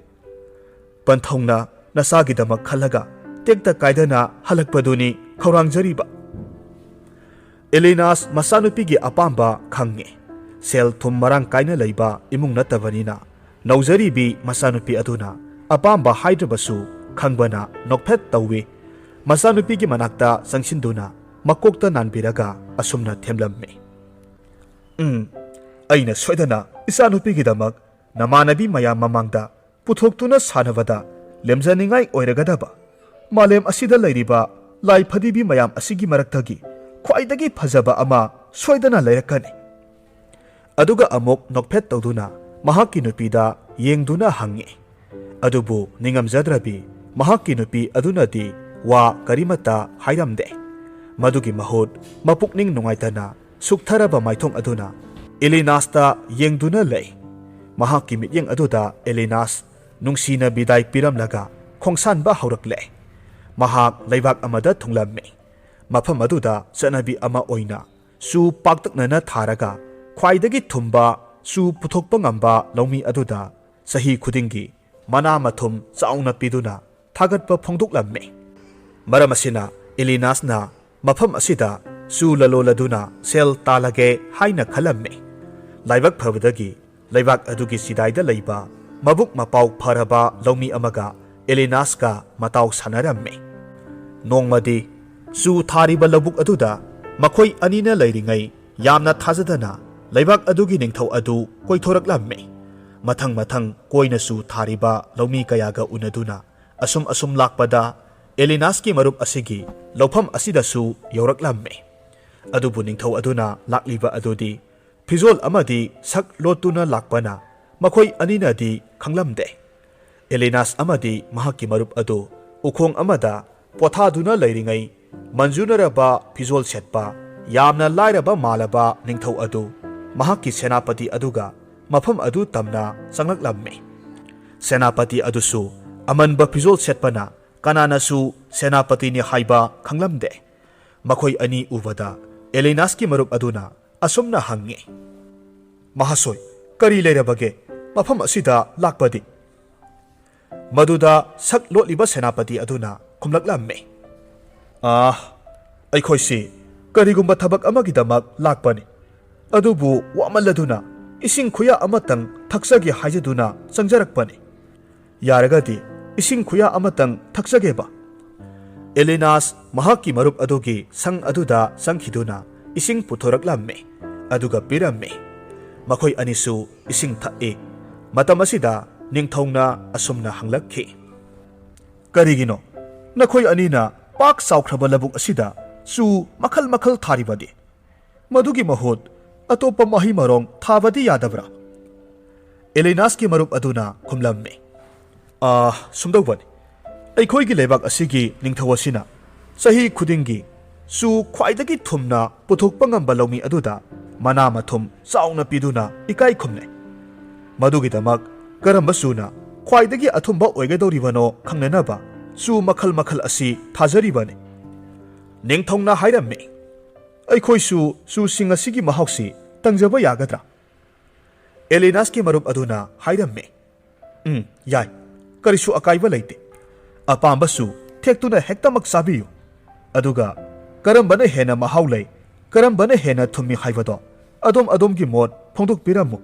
ꯄꯟꯊꯧꯅ ꯅꯆꯥꯒꯤꯗꯃꯛ ꯈꯜꯂꯒ ꯇꯦꯛꯇ ꯀꯥꯏꯗꯅ ꯍꯜꯂꯛꯄꯗꯨꯅꯤ ꯈꯧꯔꯥꯡꯖꯔꯤꯕ꯫" ꯑꯦꯂꯤꯅꯥꯁ ꯃꯆꯥꯅꯨꯄꯤꯒꯤ ꯑꯄꯥꯝꯕ ꯈꯪꯉꯤ꯫ ꯁꯦꯜ ꯊꯨꯝ ꯃꯔꯥꯡ ꯀꯥꯏꯅ ꯂꯩꯕ ꯏꯃꯨꯡ ꯅꯠꯇꯕꯅꯤꯅ ꯅꯧꯖꯔꯤꯕꯤ ꯃꯆꯥꯅꯨꯄꯤ ꯑꯗꯨꯅ ꯑꯄꯥꯝꯕ ꯍꯥꯏꯗ꯭ꯔꯕꯁꯨ ꯈꯪꯕꯅ ꯅꯣꯛꯐꯦꯠ ꯇꯧꯏ꯫ ꯃꯆꯥꯅꯨꯄꯤꯒꯤ ꯃꯅꯥꯛꯇ ꯆꯪꯁꯤꯟꯗꯨꯅ ꯃꯀꯣꯛꯇ ꯅꯥꯟꯕꯤꯔꯒ ꯑꯁꯨꯝꯅ ꯊꯦꯝꯂꯝꯃꯤ, "ꯎꯝ, ꯑꯩꯅ ꯁꯣꯏꯗꯅ ꯏꯆꯥꯅꯨꯄꯤꯒꯤꯗꯃꯛ ꯅꯃꯥꯟꯅꯕꯤ ꯃꯌꯥꯝ ꯃꯃꯥꯡꯗ ꯄꯨꯊꯣꯛꯇꯨꯅ ꯁꯥꯟꯅꯕꯗ ꯂꯦꯝꯖꯅꯤꯡꯉꯥꯏ ꯑꯣꯏꯔꯒꯗꯕ ꯃꯥꯂꯦꯝ ꯑꯁꯤꯗ ꯂꯩꯔꯤꯕ ꯂꯥꯏ ꯐꯗꯤꯕꯤ ꯃꯌꯥꯝ ꯑꯁꯤꯒꯤ ꯃꯔꯛꯇꯒꯤ ꯈ꯭ꯋꯥꯏꯗꯒꯤ ꯐꯖꯕ ꯑꯃ ꯁꯣꯏꯗꯅ ꯂꯩꯔꯛꯀꯅꯤ꯫" ꯑꯗꯨꯒ ꯑꯃꯨꯛ ꯅꯣꯛꯐꯦꯠ ꯇꯧꯗꯨꯅ ꯃꯍꯥꯛꯀꯤ ꯅꯨꯄꯤꯗ ꯌꯦꯡꯗꯨꯅ ꯍꯪꯉꯤ꯫ ꯑꯗꯨꯕꯨ ꯅꯤꯡꯉꯝꯖꯗ꯭ꯔꯕꯤ ꯃꯍꯥꯛꯀꯤ ꯅꯨꯄꯤ ꯑꯗꯨꯅꯗꯤ ꯋꯥ ꯀꯔꯤꯃꯠꯇ ꯍꯥꯏꯔꯝꯗꯦ꯫ ꯃꯗꯨꯒꯤ ꯃꯍꯨꯠ ꯃꯄꯨꯛꯅꯤꯡ ꯅꯨꯡꯉꯥꯏꯇꯅ ꯁꯨꯛꯊꯔꯕ ꯃꯥꯏꯊꯣꯡ ꯑꯗꯨꯅ ꯑꯦꯂꯤꯅꯥꯁꯇ ꯌꯦꯡꯗꯨꯅ ꯂꯩ꯫ ꯃꯍꯥꯛꯀꯤ ꯃꯤꯠꯌꯦꯡ ꯑꯗꯨꯗ ꯑꯦꯂꯤꯅꯥꯁ ꯅꯨꯡꯁꯤꯅ ꯕꯤꯗꯥꯏ ꯄꯤꯔꯝꯂꯒ ꯈꯣꯡꯁꯥꯟꯕ ꯍꯧꯔꯛꯂꯦ꯫ ꯃꯍꯥꯛ ꯂꯩꯕꯥꯛ ꯑꯃꯗ ꯊꯨꯡꯂꯝꯃꯤ꯫ ꯃꯐꯝ ꯑꯗꯨꯗ ꯆꯠꯅꯕꯤ ꯑꯃ ꯑꯣꯏꯅ ꯆꯨ ꯄꯥꯛꯇꯛꯅꯅ ꯊꯥꯔꯒ ꯈ꯭ꯋꯥꯏꯗꯒꯤ ꯊꯨꯝꯕ ꯆꯨ ꯄꯨꯊꯣꯛꯄ ꯉꯝꯕ ꯂꯧꯃꯤ ꯑꯗꯨꯗ ꯆꯍꯤ ꯈꯨꯗꯤꯡꯒꯤ ꯃꯅꯥ ꯃꯊꯨꯝ ꯆꯥꯎꯅ ꯄꯤꯗꯨꯅ ꯊꯥꯒꯠꯄ ꯐꯣꯡꯗꯣꯛꯂꯝꯃꯤ꯫ ꯃꯔꯝ ꯑꯁꯤꯅ ꯑꯦꯂꯤꯅꯥꯁꯅ ꯃꯐꯝ ꯑꯁꯤꯗ ꯆꯨ ꯂꯂꯣꯜꯂꯗꯨꯅ ꯁꯦꯜ ꯇꯥꯜꯂꯒꯦ ꯍꯥꯏꯅ ꯈꯜꯂꯝꯃꯤ꯫ ꯂꯥꯏꯕꯛ ꯐꯕꯗꯒꯤ ꯂꯩꯕꯥꯛ ꯑꯗꯨꯒꯤ ꯆꯤꯗꯥꯏꯗ ꯂꯩꯕ ꯃꯕꯨꯛ ꯃꯄꯥꯎ ꯐꯔꯕ ꯂꯧꯃꯤ ꯑꯃꯒ ꯑꯦꯂꯤꯅꯥꯁꯀ ꯃꯇꯥꯎ ꯁꯥꯟꯅꯔꯝꯃꯤ꯫ ꯅꯣꯡꯃꯗꯤ ꯆꯨ ꯊꯥꯔꯤꯕ ꯂꯧꯕꯨꯛ ꯑꯗꯨꯗ ꯃꯈꯣꯏ ꯑꯅꯤꯅ ꯂꯩꯔꯤꯉꯩ ꯌꯥꯝꯅ ꯊꯥꯖꯗꯅ ꯂꯩꯕꯥꯛ ꯑꯗꯨꯒꯤ ꯅꯤꯡꯊꯧ ꯑꯗꯨ ꯀꯣꯏꯊꯣꯔꯛꯂꯝꯃꯤ꯫ ꯃꯊꯪ ꯃꯊꯪ ꯀꯣꯏꯅ ꯆꯨ ꯊꯥꯔꯤꯕ ꯂꯧꯃꯤ ꯀꯌꯥꯒ ꯎꯅꯗꯨꯅ ꯑꯁꯨꯝ ꯑꯁꯨꯝ ꯂꯥꯛꯄꯗ ꯑꯦꯂꯤꯅꯥꯁꯀꯤ ꯃꯔꯨꯞ ꯑꯁꯤꯒꯤ ꯂꯧꯐꯝ ꯑꯁꯤꯗꯁꯨ ꯌꯧꯔꯛꯂꯝꯃꯤ꯫ ꯑꯗꯨꯕꯨ ꯅꯤꯡꯊꯧ ꯑꯗꯨꯅ ꯂꯥꯛꯂꯤꯕ ꯑꯗꯨꯗꯤ ꯐꯤꯖꯣꯜ ꯑꯃꯗꯤ ꯁꯛ ꯂꯣꯠꯇꯨꯅ ꯂꯥꯛꯄꯅ ꯃꯈꯣꯏ ꯑꯅꯤꯅꯗꯤ ꯈꯪꯂꯝꯗꯦ꯫ ꯑꯦꯂꯤꯅꯥꯁ ꯑꯃꯗꯤ ꯃꯍꯥꯛꯀꯤ ꯃꯔꯨꯞ ꯑꯗꯨ ꯎꯈꯣꯡ ꯑꯃꯗ ꯄꯣꯊꯥꯗꯨꯅ ꯂꯩꯔꯤꯉꯩ, ꯃꯟꯖꯨꯅꯔꯕ ꯐꯤꯖꯣꯜ ꯁꯦꯠꯄ, ꯌꯥꯝꯅ ꯂꯥꯏꯔꯕ ꯃꯥꯜꯂꯕ ꯅꯤꯡꯊꯧ ꯑꯗꯨ ꯃꯍꯥꯛꯀꯤ ꯁꯦꯅꯥꯄꯇꯤ ꯑꯗꯨꯒ ꯃꯐꯝ ꯑꯗꯨ ꯇꯝꯅ ꯆꯪꯂꯛꯂꯝꯃꯤ꯫ ꯁꯦꯅꯥꯄꯇꯤ ꯑꯗꯨꯁꯨ ꯑꯃꯟꯕ ꯐꯤꯖꯣꯜ ꯁꯦꯠꯄꯅ ꯀꯅꯥꯅꯁꯨ ꯁꯦꯅꯥꯄꯇꯤꯅꯤ ꯍꯥꯏꯕ ꯈꯪꯂꯝꯗꯦ꯫ ꯃꯈꯣꯏ ꯑꯅꯤ ꯎꯕꯗ ꯑꯦꯂꯤꯅꯥꯁꯀꯤ ꯃꯔꯨꯞ ꯑꯗꯨꯅ ꯑꯁꯨꯝꯅ ꯍꯪꯉꯤ, "ꯃꯍꯥꯁꯣꯏ, ꯀꯔꯤ ꯂꯩꯔꯕꯒꯦ? ꯃꯐꯝ ꯑꯁꯤꯗ ꯂꯥꯛꯄꯗꯤ?" ꯃꯗꯨꯗ ꯁꯛ ꯂꯣꯠꯂꯤꯕ ꯁꯦꯅꯥꯄꯇꯤ ꯑꯗꯨꯅ ꯈꯨꯝꯂꯛꯂꯝꯃꯤ, "ꯑꯥ, ꯑꯩꯈꯣꯏꯁꯤ ꯀꯔꯤꯒꯨꯝꯕ ꯊꯕꯛ ꯑꯃꯒꯤꯗꯃꯛ ꯂꯥꯛꯄꯅꯤ꯫ ꯑꯗꯨꯕꯨ ꯋꯥꯃꯜꯂꯗꯨꯅ ꯏꯁꯤꯡ ꯈꯨꯌꯥ ꯑꯃꯇꯪ ꯊꯛꯆꯒꯦ ꯍꯥꯏꯖꯗꯨꯅ ꯆꯪꯖꯔꯛꯄꯅꯤ꯫ ꯌꯥꯔꯒꯗꯤ ꯏꯁꯤꯡ ꯈꯨꯌꯥ ꯑꯃꯇꯪ ꯊꯛꯆꯒꯦꯕ꯫" ꯑꯦꯂꯤꯅꯥꯁ ꯃꯍꯥꯛꯀꯤ ꯃꯔꯨꯞ ꯑꯗꯨꯒꯤ ꯁꯪ ꯑꯗꯨꯗ ꯆꯪꯈꯤꯗꯨꯅ ꯏꯁꯤꯡ ꯄꯨꯊꯣꯔꯛꯂꯝꯃꯤ, ꯑꯗꯨꯒ ꯄꯤꯔꯝꯃꯤ꯫ ꯃꯈꯣꯏ ꯑꯅꯤꯁꯨ ꯏꯁꯤꯡ ꯊꯛꯏ꯫ ꯃꯇꯝ ꯑꯁꯤꯗ ꯅꯤꯡꯊꯧꯅ ꯑꯁꯨꯝꯅ ꯍꯪꯂꯛꯈꯤ, "ꯀꯔꯤꯒꯤꯅꯣ ꯅꯈꯣꯏ ꯑꯅꯤꯅ ꯄꯥꯛ ꯆꯥꯎꯈ꯭ꯔꯕ ꯂꯧꯕꯨꯛ ꯑꯁꯤꯗ ꯆꯨ ꯃꯈꯜ ꯃꯈꯜ ꯊꯥꯔꯤꯕꯗꯤ? ꯃꯗꯨꯒꯤ ꯃꯍꯨꯠ ꯑꯇꯣꯞꯄ ꯃꯍꯩ ꯃꯔꯣꯡ ꯊꯥꯕꯗꯤ ꯌꯥꯗꯕ꯭ꯔꯥ?" ꯑꯦꯂꯤꯅꯥꯁꯀꯤ ꯃꯔꯨꯞ ꯑꯗꯨꯅ ꯈꯨꯝꯂꯝꯃꯤ, "ꯑꯥ, ꯁꯨꯝꯗꯧꯕꯅꯤ, ꯑꯩꯈꯣꯏꯒꯤ ꯂꯩꯕꯥꯛ ꯑꯁꯤꯒꯤ ꯅꯤꯡꯊꯧ ꯑꯁꯤꯅ ꯆꯍꯤ ꯈꯨꯗꯤꯡꯒꯤ ꯆꯨ ꯈ꯭ꯋꯥꯏꯗꯒꯤ ꯊꯨꯝꯅ ꯄꯨꯊꯣꯛꯄ ꯉꯝꯕ ꯂꯧꯃꯤ ꯑꯗꯨꯗ ꯃꯅꯥ ꯃꯊꯨꯝ ꯆꯥꯎꯅ ꯄꯤꯗꯨꯅ ꯏꯀꯥꯏ ꯈꯨꯝꯅꯩ꯫ ꯃꯗꯨꯒꯤꯗꯃꯛ ꯀꯔꯝꯕ ꯆꯨꯅ ꯈ꯭ꯋꯥꯏꯗꯒꯤ ꯑꯊꯨꯝꯕ ꯑꯣꯏꯒꯗꯧꯔꯤꯕꯅꯣ ꯈꯪꯅꯅꯕ ꯆꯨ ꯃꯈꯜ ꯃꯈꯜ ꯑꯁꯤ ꯊꯥꯖꯔꯤꯕꯅꯤ꯫" ꯅꯤꯡꯊꯧꯅ ꯍꯥꯏꯔꯝꯃꯤ, "ꯑꯩꯈꯣꯏꯁꯨ ꯆꯨꯁꯤꯡ ꯑꯁꯤꯒꯤ ꯃꯍꯥꯎꯁꯤ ꯇꯪꯖꯕ ꯌꯥꯒꯗ꯭ꯔꯥ?" ꯑꯦꯂꯤꯅꯥꯁꯀꯤ ꯃꯔꯨꯞ ꯑꯗꯨꯅ ꯍꯥꯏꯔꯝꯃꯤ, "ꯎꯝ, ꯌꯥꯏ, ꯀꯔꯤꯁꯨ ꯑꯀꯥꯏꯕ ꯂꯩꯇꯦ꯫ ꯑꯄꯥꯝꯕ ꯆꯨ ꯊꯦꯛꯇꯨꯅ ꯍꯦꯛꯇꯃꯛ ꯆꯥꯕꯤꯌꯨ꯫ ꯑꯗꯨꯒ ꯀꯔꯝꯕꯅ ꯍꯦꯟꯅ ꯃꯍꯥꯎ ꯂꯩ, ꯀꯔꯝꯕꯅ ꯍꯦꯟꯅ ꯊꯨꯝꯃꯤ ꯍꯥꯏꯕꯗꯣ ꯑꯗꯣꯝ ꯑꯗꯣꯝꯒꯤ ꯃꯣꯠ ꯐꯣꯡꯗꯣꯛꯄꯤꯔꯝꯃꯨ꯫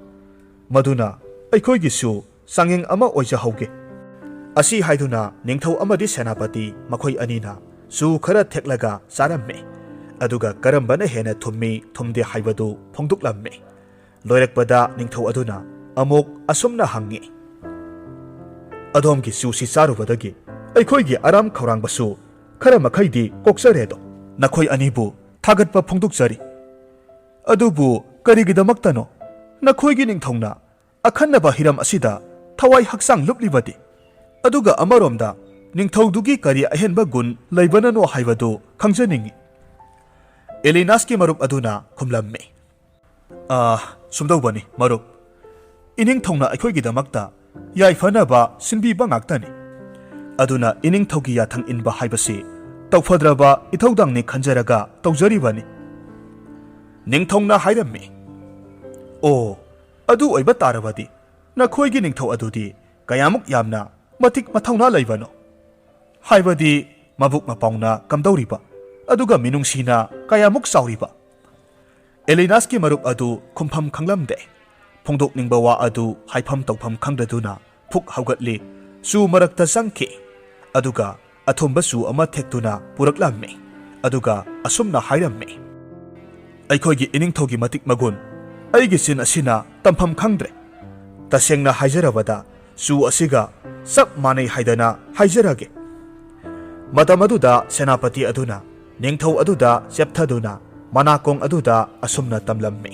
ꯃꯗꯨꯅ ꯑꯩꯈꯣꯏꯒꯤꯁꯨ ꯆꯥꯡꯌꯦꯡ ꯑꯃ ꯑꯣꯏꯖꯍꯧꯒꯦ꯫" ꯑꯁꯤ ꯍꯥꯏꯗꯨꯅ ꯅꯤꯡꯊꯧ ꯑꯃꯗꯤ ꯁꯦꯅꯥꯄꯇꯤ ꯃꯈꯣꯏ ꯑꯅꯤꯅ ꯆꯨ ꯈꯔ ꯊꯦꯛꯂꯒ ꯆꯥꯔꯝꯃꯤ꯫ ꯑꯗꯨꯒ ꯀꯔꯝꯕꯅ ꯍꯦꯟꯅ ꯊꯨꯝꯃꯤ ꯊꯨꯝꯗꯦ ꯍꯥꯏꯕꯗꯨ ꯐꯣꯡꯗꯣꯛꯂꯝꯃꯤ꯫ ꯂꯣꯏꯔꯛꯄꯗ ꯅꯤꯡꯊꯧ ꯑꯗꯨꯅ ꯑꯃꯨꯛ ꯑꯁꯨꯝꯅ ꯍꯪꯉꯤ, "ꯑꯗꯣꯝꯒꯤ ꯆꯨꯁꯤ ꯆꯥꯔꯨꯕꯗꯒꯤ ꯑꯩꯈꯣꯏꯒꯤ ꯑꯔꯥꯝ ꯈꯧꯔꯥꯡꯕꯁꯨ ꯈꯔ ꯃꯈꯩꯗꯤ ꯀꯣꯛꯆꯔꯦꯗꯣ꯫ ꯅꯈꯣꯏ ꯑꯅꯤꯕꯨ ꯊꯥꯒꯠꯄ ꯐꯣꯡꯗꯣꯛꯆꯔꯤ꯫ ꯑꯗꯨꯕꯨ ꯀꯔꯤꯒꯤꯗꯃꯛꯇꯅꯣ ꯅꯈꯣꯏꯒꯤ ꯅꯤꯡꯊꯧꯅ ꯑꯈꯟꯅꯕ ꯍꯤꯔꯝ ꯑꯁꯤꯗ ꯊꯋꯥꯏ ꯍꯛꯆꯥꯡ ꯂꯨꯞꯂꯤꯕꯗꯤ? ꯑꯗꯨꯒ ꯑꯃꯔꯣꯝꯗ ꯅꯤꯡꯊꯧꯗꯨꯒꯤ ꯀꯔꯤ ꯑꯍꯦꯟꯕ ꯒꯨꯟ ꯂꯩꯕꯅꯅꯣ ꯍꯥꯏꯕꯗꯨ ꯈꯪꯖꯅꯤꯡꯏ꯫ ꯑꯦꯂꯤꯅꯥꯁꯀꯤ ꯃꯔꯨꯞ ꯑꯗꯨꯅ ꯈꯨꯝꯂꯝꯃꯤ, "ꯑꯥ, ꯁꯨꯝꯗꯧꯕꯅꯤ, ꯃꯔꯨꯞ꯫ ꯏꯅꯤꯡꯊꯧꯅ ꯑꯩꯈꯣꯏꯒꯤꯗꯃꯛꯇ ꯌꯥꯏꯐꯅꯕ ꯁꯤꯟꯕꯤꯕ ꯉꯥꯛꯇꯅꯤ꯫ ꯑꯗꯨꯅ ꯏꯅꯤꯡꯊꯧꯒꯤ ꯌꯥꯊꯪ ꯏꯟꯕ ꯍꯥꯏꯕꯁꯤ ꯇꯧꯐꯗ꯭ꯔꯕ ꯏꯊꯧꯗꯥꯡꯅꯤ ꯈꯟꯖꯔꯒ ꯇꯧꯖꯔꯤꯕꯅꯤ꯫" ꯅꯤꯡꯊꯧꯅ ꯍꯥꯏꯔꯝꯃꯤ, "ꯑꯣ, ꯑꯗꯨ ꯑꯣꯏꯕ ꯇꯥꯔꯕꯗꯤ ꯅꯈꯣꯏꯒꯤ ꯅꯤꯡꯊꯧ ꯑꯗꯨꯗꯤ ꯀꯌꯥꯃꯨꯛ ꯌꯥꯝꯅ ꯃꯇꯤꯛ ꯃꯊꯧꯅꯥ ꯂꯩꯕꯅꯣ? ꯍꯥꯏꯕꯗꯤ ꯃꯕꯨꯛ ꯃꯄꯥꯎꯅ ꯀꯝꯗꯧꯔꯤꯕ, ꯑꯗꯨꯒ ꯃꯤꯅꯨꯡꯁꯤꯅ ꯀꯌꯥꯃꯨꯛ ꯆꯥꯎꯔꯤꯕ?" ꯑꯦꯂꯤꯅꯥꯁꯀꯤ ꯃꯔꯨꯞ ꯑꯗꯨ ꯈꯨꯝꯐꯝ ꯈꯪꯂꯝꯗꯦ꯫ ꯐꯣꯡꯗꯣꯛꯅꯤꯡꯕ ꯋꯥ ꯑꯗꯨ ꯍꯥꯏꯐꯝ ꯇꯧꯐꯝ ꯈꯪꯗꯗꯨꯅ ꯐꯨꯛ ꯍꯧꯒꯠꯂꯤ, ꯆꯨ ꯃꯔꯛꯇ ꯆꯪꯈꯤ, ꯑꯗꯨꯒ ꯑꯊꯨꯝꯕ ꯆꯨ ꯑꯃ ꯊꯦꯛꯇꯨꯅ ꯄꯨꯔꯛꯂꯝꯃꯤ, ꯑꯗꯨꯒ ꯑꯁꯨꯝꯅ ꯍꯥꯏꯔꯝꯃꯤ, "ꯑꯩꯈꯣꯏꯒꯤ ꯏꯅꯤꯡꯊꯧꯒꯤ ꯃꯇꯤꯛ ꯃꯒꯨꯟ ꯑꯩꯒꯤ ꯆꯤꯟ ꯑꯁꯤꯅ ꯇꯝꯐꯝ ꯈꯪꯗ꯭ꯔꯦ꯫ ꯇꯁꯦꯡꯅ ꯍꯥꯏꯖꯔꯕꯗ ꯆꯨ ꯑꯁꯤꯒ ꯆꯞ ꯃꯥꯟꯅꯩ ꯍꯥꯏꯗꯅ ꯍꯥꯏꯖꯔꯒꯦ꯫" ꯃꯇꯝ ꯑꯗꯨꯗ ꯁꯦꯅꯥꯄꯇꯤ ꯑꯗꯨꯅ ꯅꯤꯡꯊꯧ ꯑꯗꯨꯗ ꯆꯦꯞꯊꯗꯨꯅ ꯃꯅꯥꯀꯣꯡ ꯑꯗꯨꯗ ꯑꯁꯨꯝꯅ ꯇꯝꯂꯝꯃꯤ,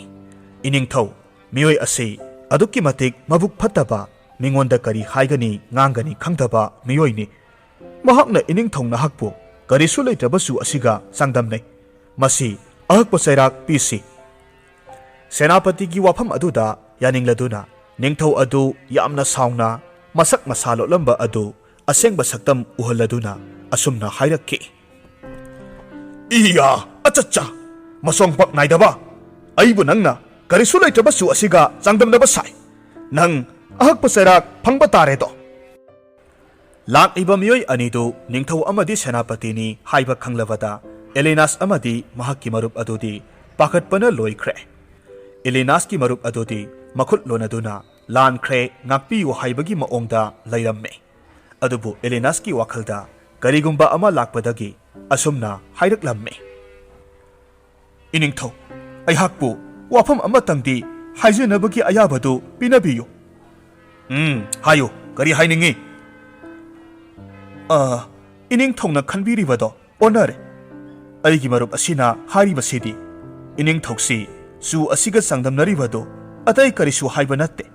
"ꯏꯅꯤꯡꯊꯧ, ꯃꯤꯑꯣꯏ ꯑꯁꯤ ꯑꯗꯨꯛꯀꯤ ꯃꯇꯤꯛ ꯃꯕꯨꯛ ꯐꯠꯇꯕ, ꯃꯤꯉꯣꯟꯗ ꯀꯔꯤ ꯍꯥꯏꯒꯅꯤ ꯉꯥꯡꯒꯅꯤ ꯈꯪꯗꯕ ꯃꯤꯑꯣꯏꯅꯤ꯫ ꯃꯍꯥꯛꯅ ꯏꯅꯤꯡꯊꯧ ꯅꯍꯥꯛꯄꯨ ꯀꯔꯤꯁꯨ ꯂꯩꯇ꯭ꯔꯕꯁꯨ ꯑꯁꯤꯒ ꯆꯥꯡꯗꯝꯅꯩ꯫ ꯃꯁꯤ ꯑꯍꯛꯄ ꯆꯩꯔꯥꯛ ꯄꯤꯁꯤ꯫" ꯁꯦꯅꯥꯄꯇꯤꯒꯤ ꯋꯥꯐꯝ ꯑꯗꯨꯗ ꯌꯥꯅꯤꯡꯂꯗꯨꯅ ꯅꯤꯡꯊꯧ ꯑꯗꯨ ꯌꯥꯝꯅ ꯁꯥꯎꯅ ꯃꯁꯛ ꯃꯁꯥ ꯂꯣꯠꯂꯝꯕ ꯑꯗꯨ ꯑꯁꯦꯡꯕ ꯁꯛꯇꯝ ꯎꯍꯜꯂꯗꯨꯅ ꯑꯁꯨꯝꯅ ꯍꯥꯏꯔꯛꯈꯤ, "ꯏꯌꯥ, ꯑꯆꯠꯆꯥ! ꯃꯁꯣꯡꯄꯥꯛ ꯅꯥꯏꯗꯕ! ꯑꯩꯕꯨ ꯅꯪꯅ ꯀꯔꯤꯁꯨ ꯂꯩꯇ꯭ꯔꯕꯁꯨ ꯑꯁꯤꯒ ꯆꯥꯡꯗꯝꯅꯕ ꯁꯥꯏ꯫ ꯅꯪ ꯑꯍꯛꯄ ꯆꯩꯔꯥꯛ ꯐꯪꯕ ꯇꯥꯔꯦꯗꯣ!" ꯂꯥꯛꯂꯤꯕ ꯃꯤꯑꯣꯏ ꯑꯅꯤꯗꯨ ꯅꯤꯡꯊꯧ ꯑꯃꯗꯤ ꯁꯦꯅꯥꯄꯇꯤꯅꯤ ꯍꯥꯏꯕ ꯈꯪꯂꯕꯗ ꯑꯦꯂꯤꯅꯥꯁ ꯑꯃꯗꯤ ꯃꯍꯥꯛꯀꯤ ꯃꯔꯨꯞ ꯑꯗꯨꯗꯤ ꯄꯥꯈꯠꯄꯅ ꯂꯣꯏꯈ꯭ꯔꯦ꯫ ꯑꯦꯂꯤꯅꯥꯁꯀꯤ ꯃꯔꯨꯞ ꯑꯗꯨꯗꯤ ꯃꯈꯨꯠ ꯂꯣꯟꯅꯗꯨꯅ, "ꯂꯥꯟꯈ꯭ꯔꯦ, ꯉꯥꯛꯄꯤꯌꯨ" ꯍꯥꯏꯕꯒꯤ ꯃꯑꯣꯡꯗ ꯂꯩꯔꯝꯃꯦ꯫ ꯑꯗꯨꯕꯨ ꯑꯦꯂꯤꯅꯥꯁꯀꯤ ꯋꯥꯈꯜꯗ ꯀꯔꯤꯒꯨꯝꯕ ꯑꯃ ꯂꯥꯛꯄꯗꯒꯤ ꯑꯁꯨꯝꯅ ꯍꯥꯏꯔꯛꯂꯝꯃꯤ, "ꯏꯅꯤꯡꯊꯧ, ꯑꯩꯍꯥꯛꯄꯨ ꯋꯥꯐꯝ ꯑꯃꯇꯪꯗꯤ ꯍꯥꯏꯖꯅꯕꯒꯤ ꯑꯌꯥꯕꯗꯨ ꯄꯤꯅꯕꯤꯌꯨ꯫" "ꯎꯝ, ꯍꯥꯏꯌꯨ, ꯀꯔꯤ ꯍꯥꯏꯅꯤꯡꯉꯤ?" "ꯑ, ꯏꯅꯤꯡꯊꯧꯅ ꯈꯟꯕꯤꯔꯤꯕꯗꯣ ꯑꯣꯟꯅꯔꯦ꯫ ꯑꯩꯒꯤ ꯃꯔꯨꯞ ꯑꯁꯤꯅ ꯍꯥꯏꯔꯤꯕꯁꯤꯗꯤ ꯏꯅꯤꯡꯊꯧꯁꯤ ꯆꯨ ꯑꯁꯤꯒ ꯆꯥꯡꯗꯝꯅꯔꯤꯕꯗꯨ ꯑꯇꯩ ꯀꯔꯤꯁꯨ ꯍꯥꯏꯕ ꯅꯠꯇꯦ꯫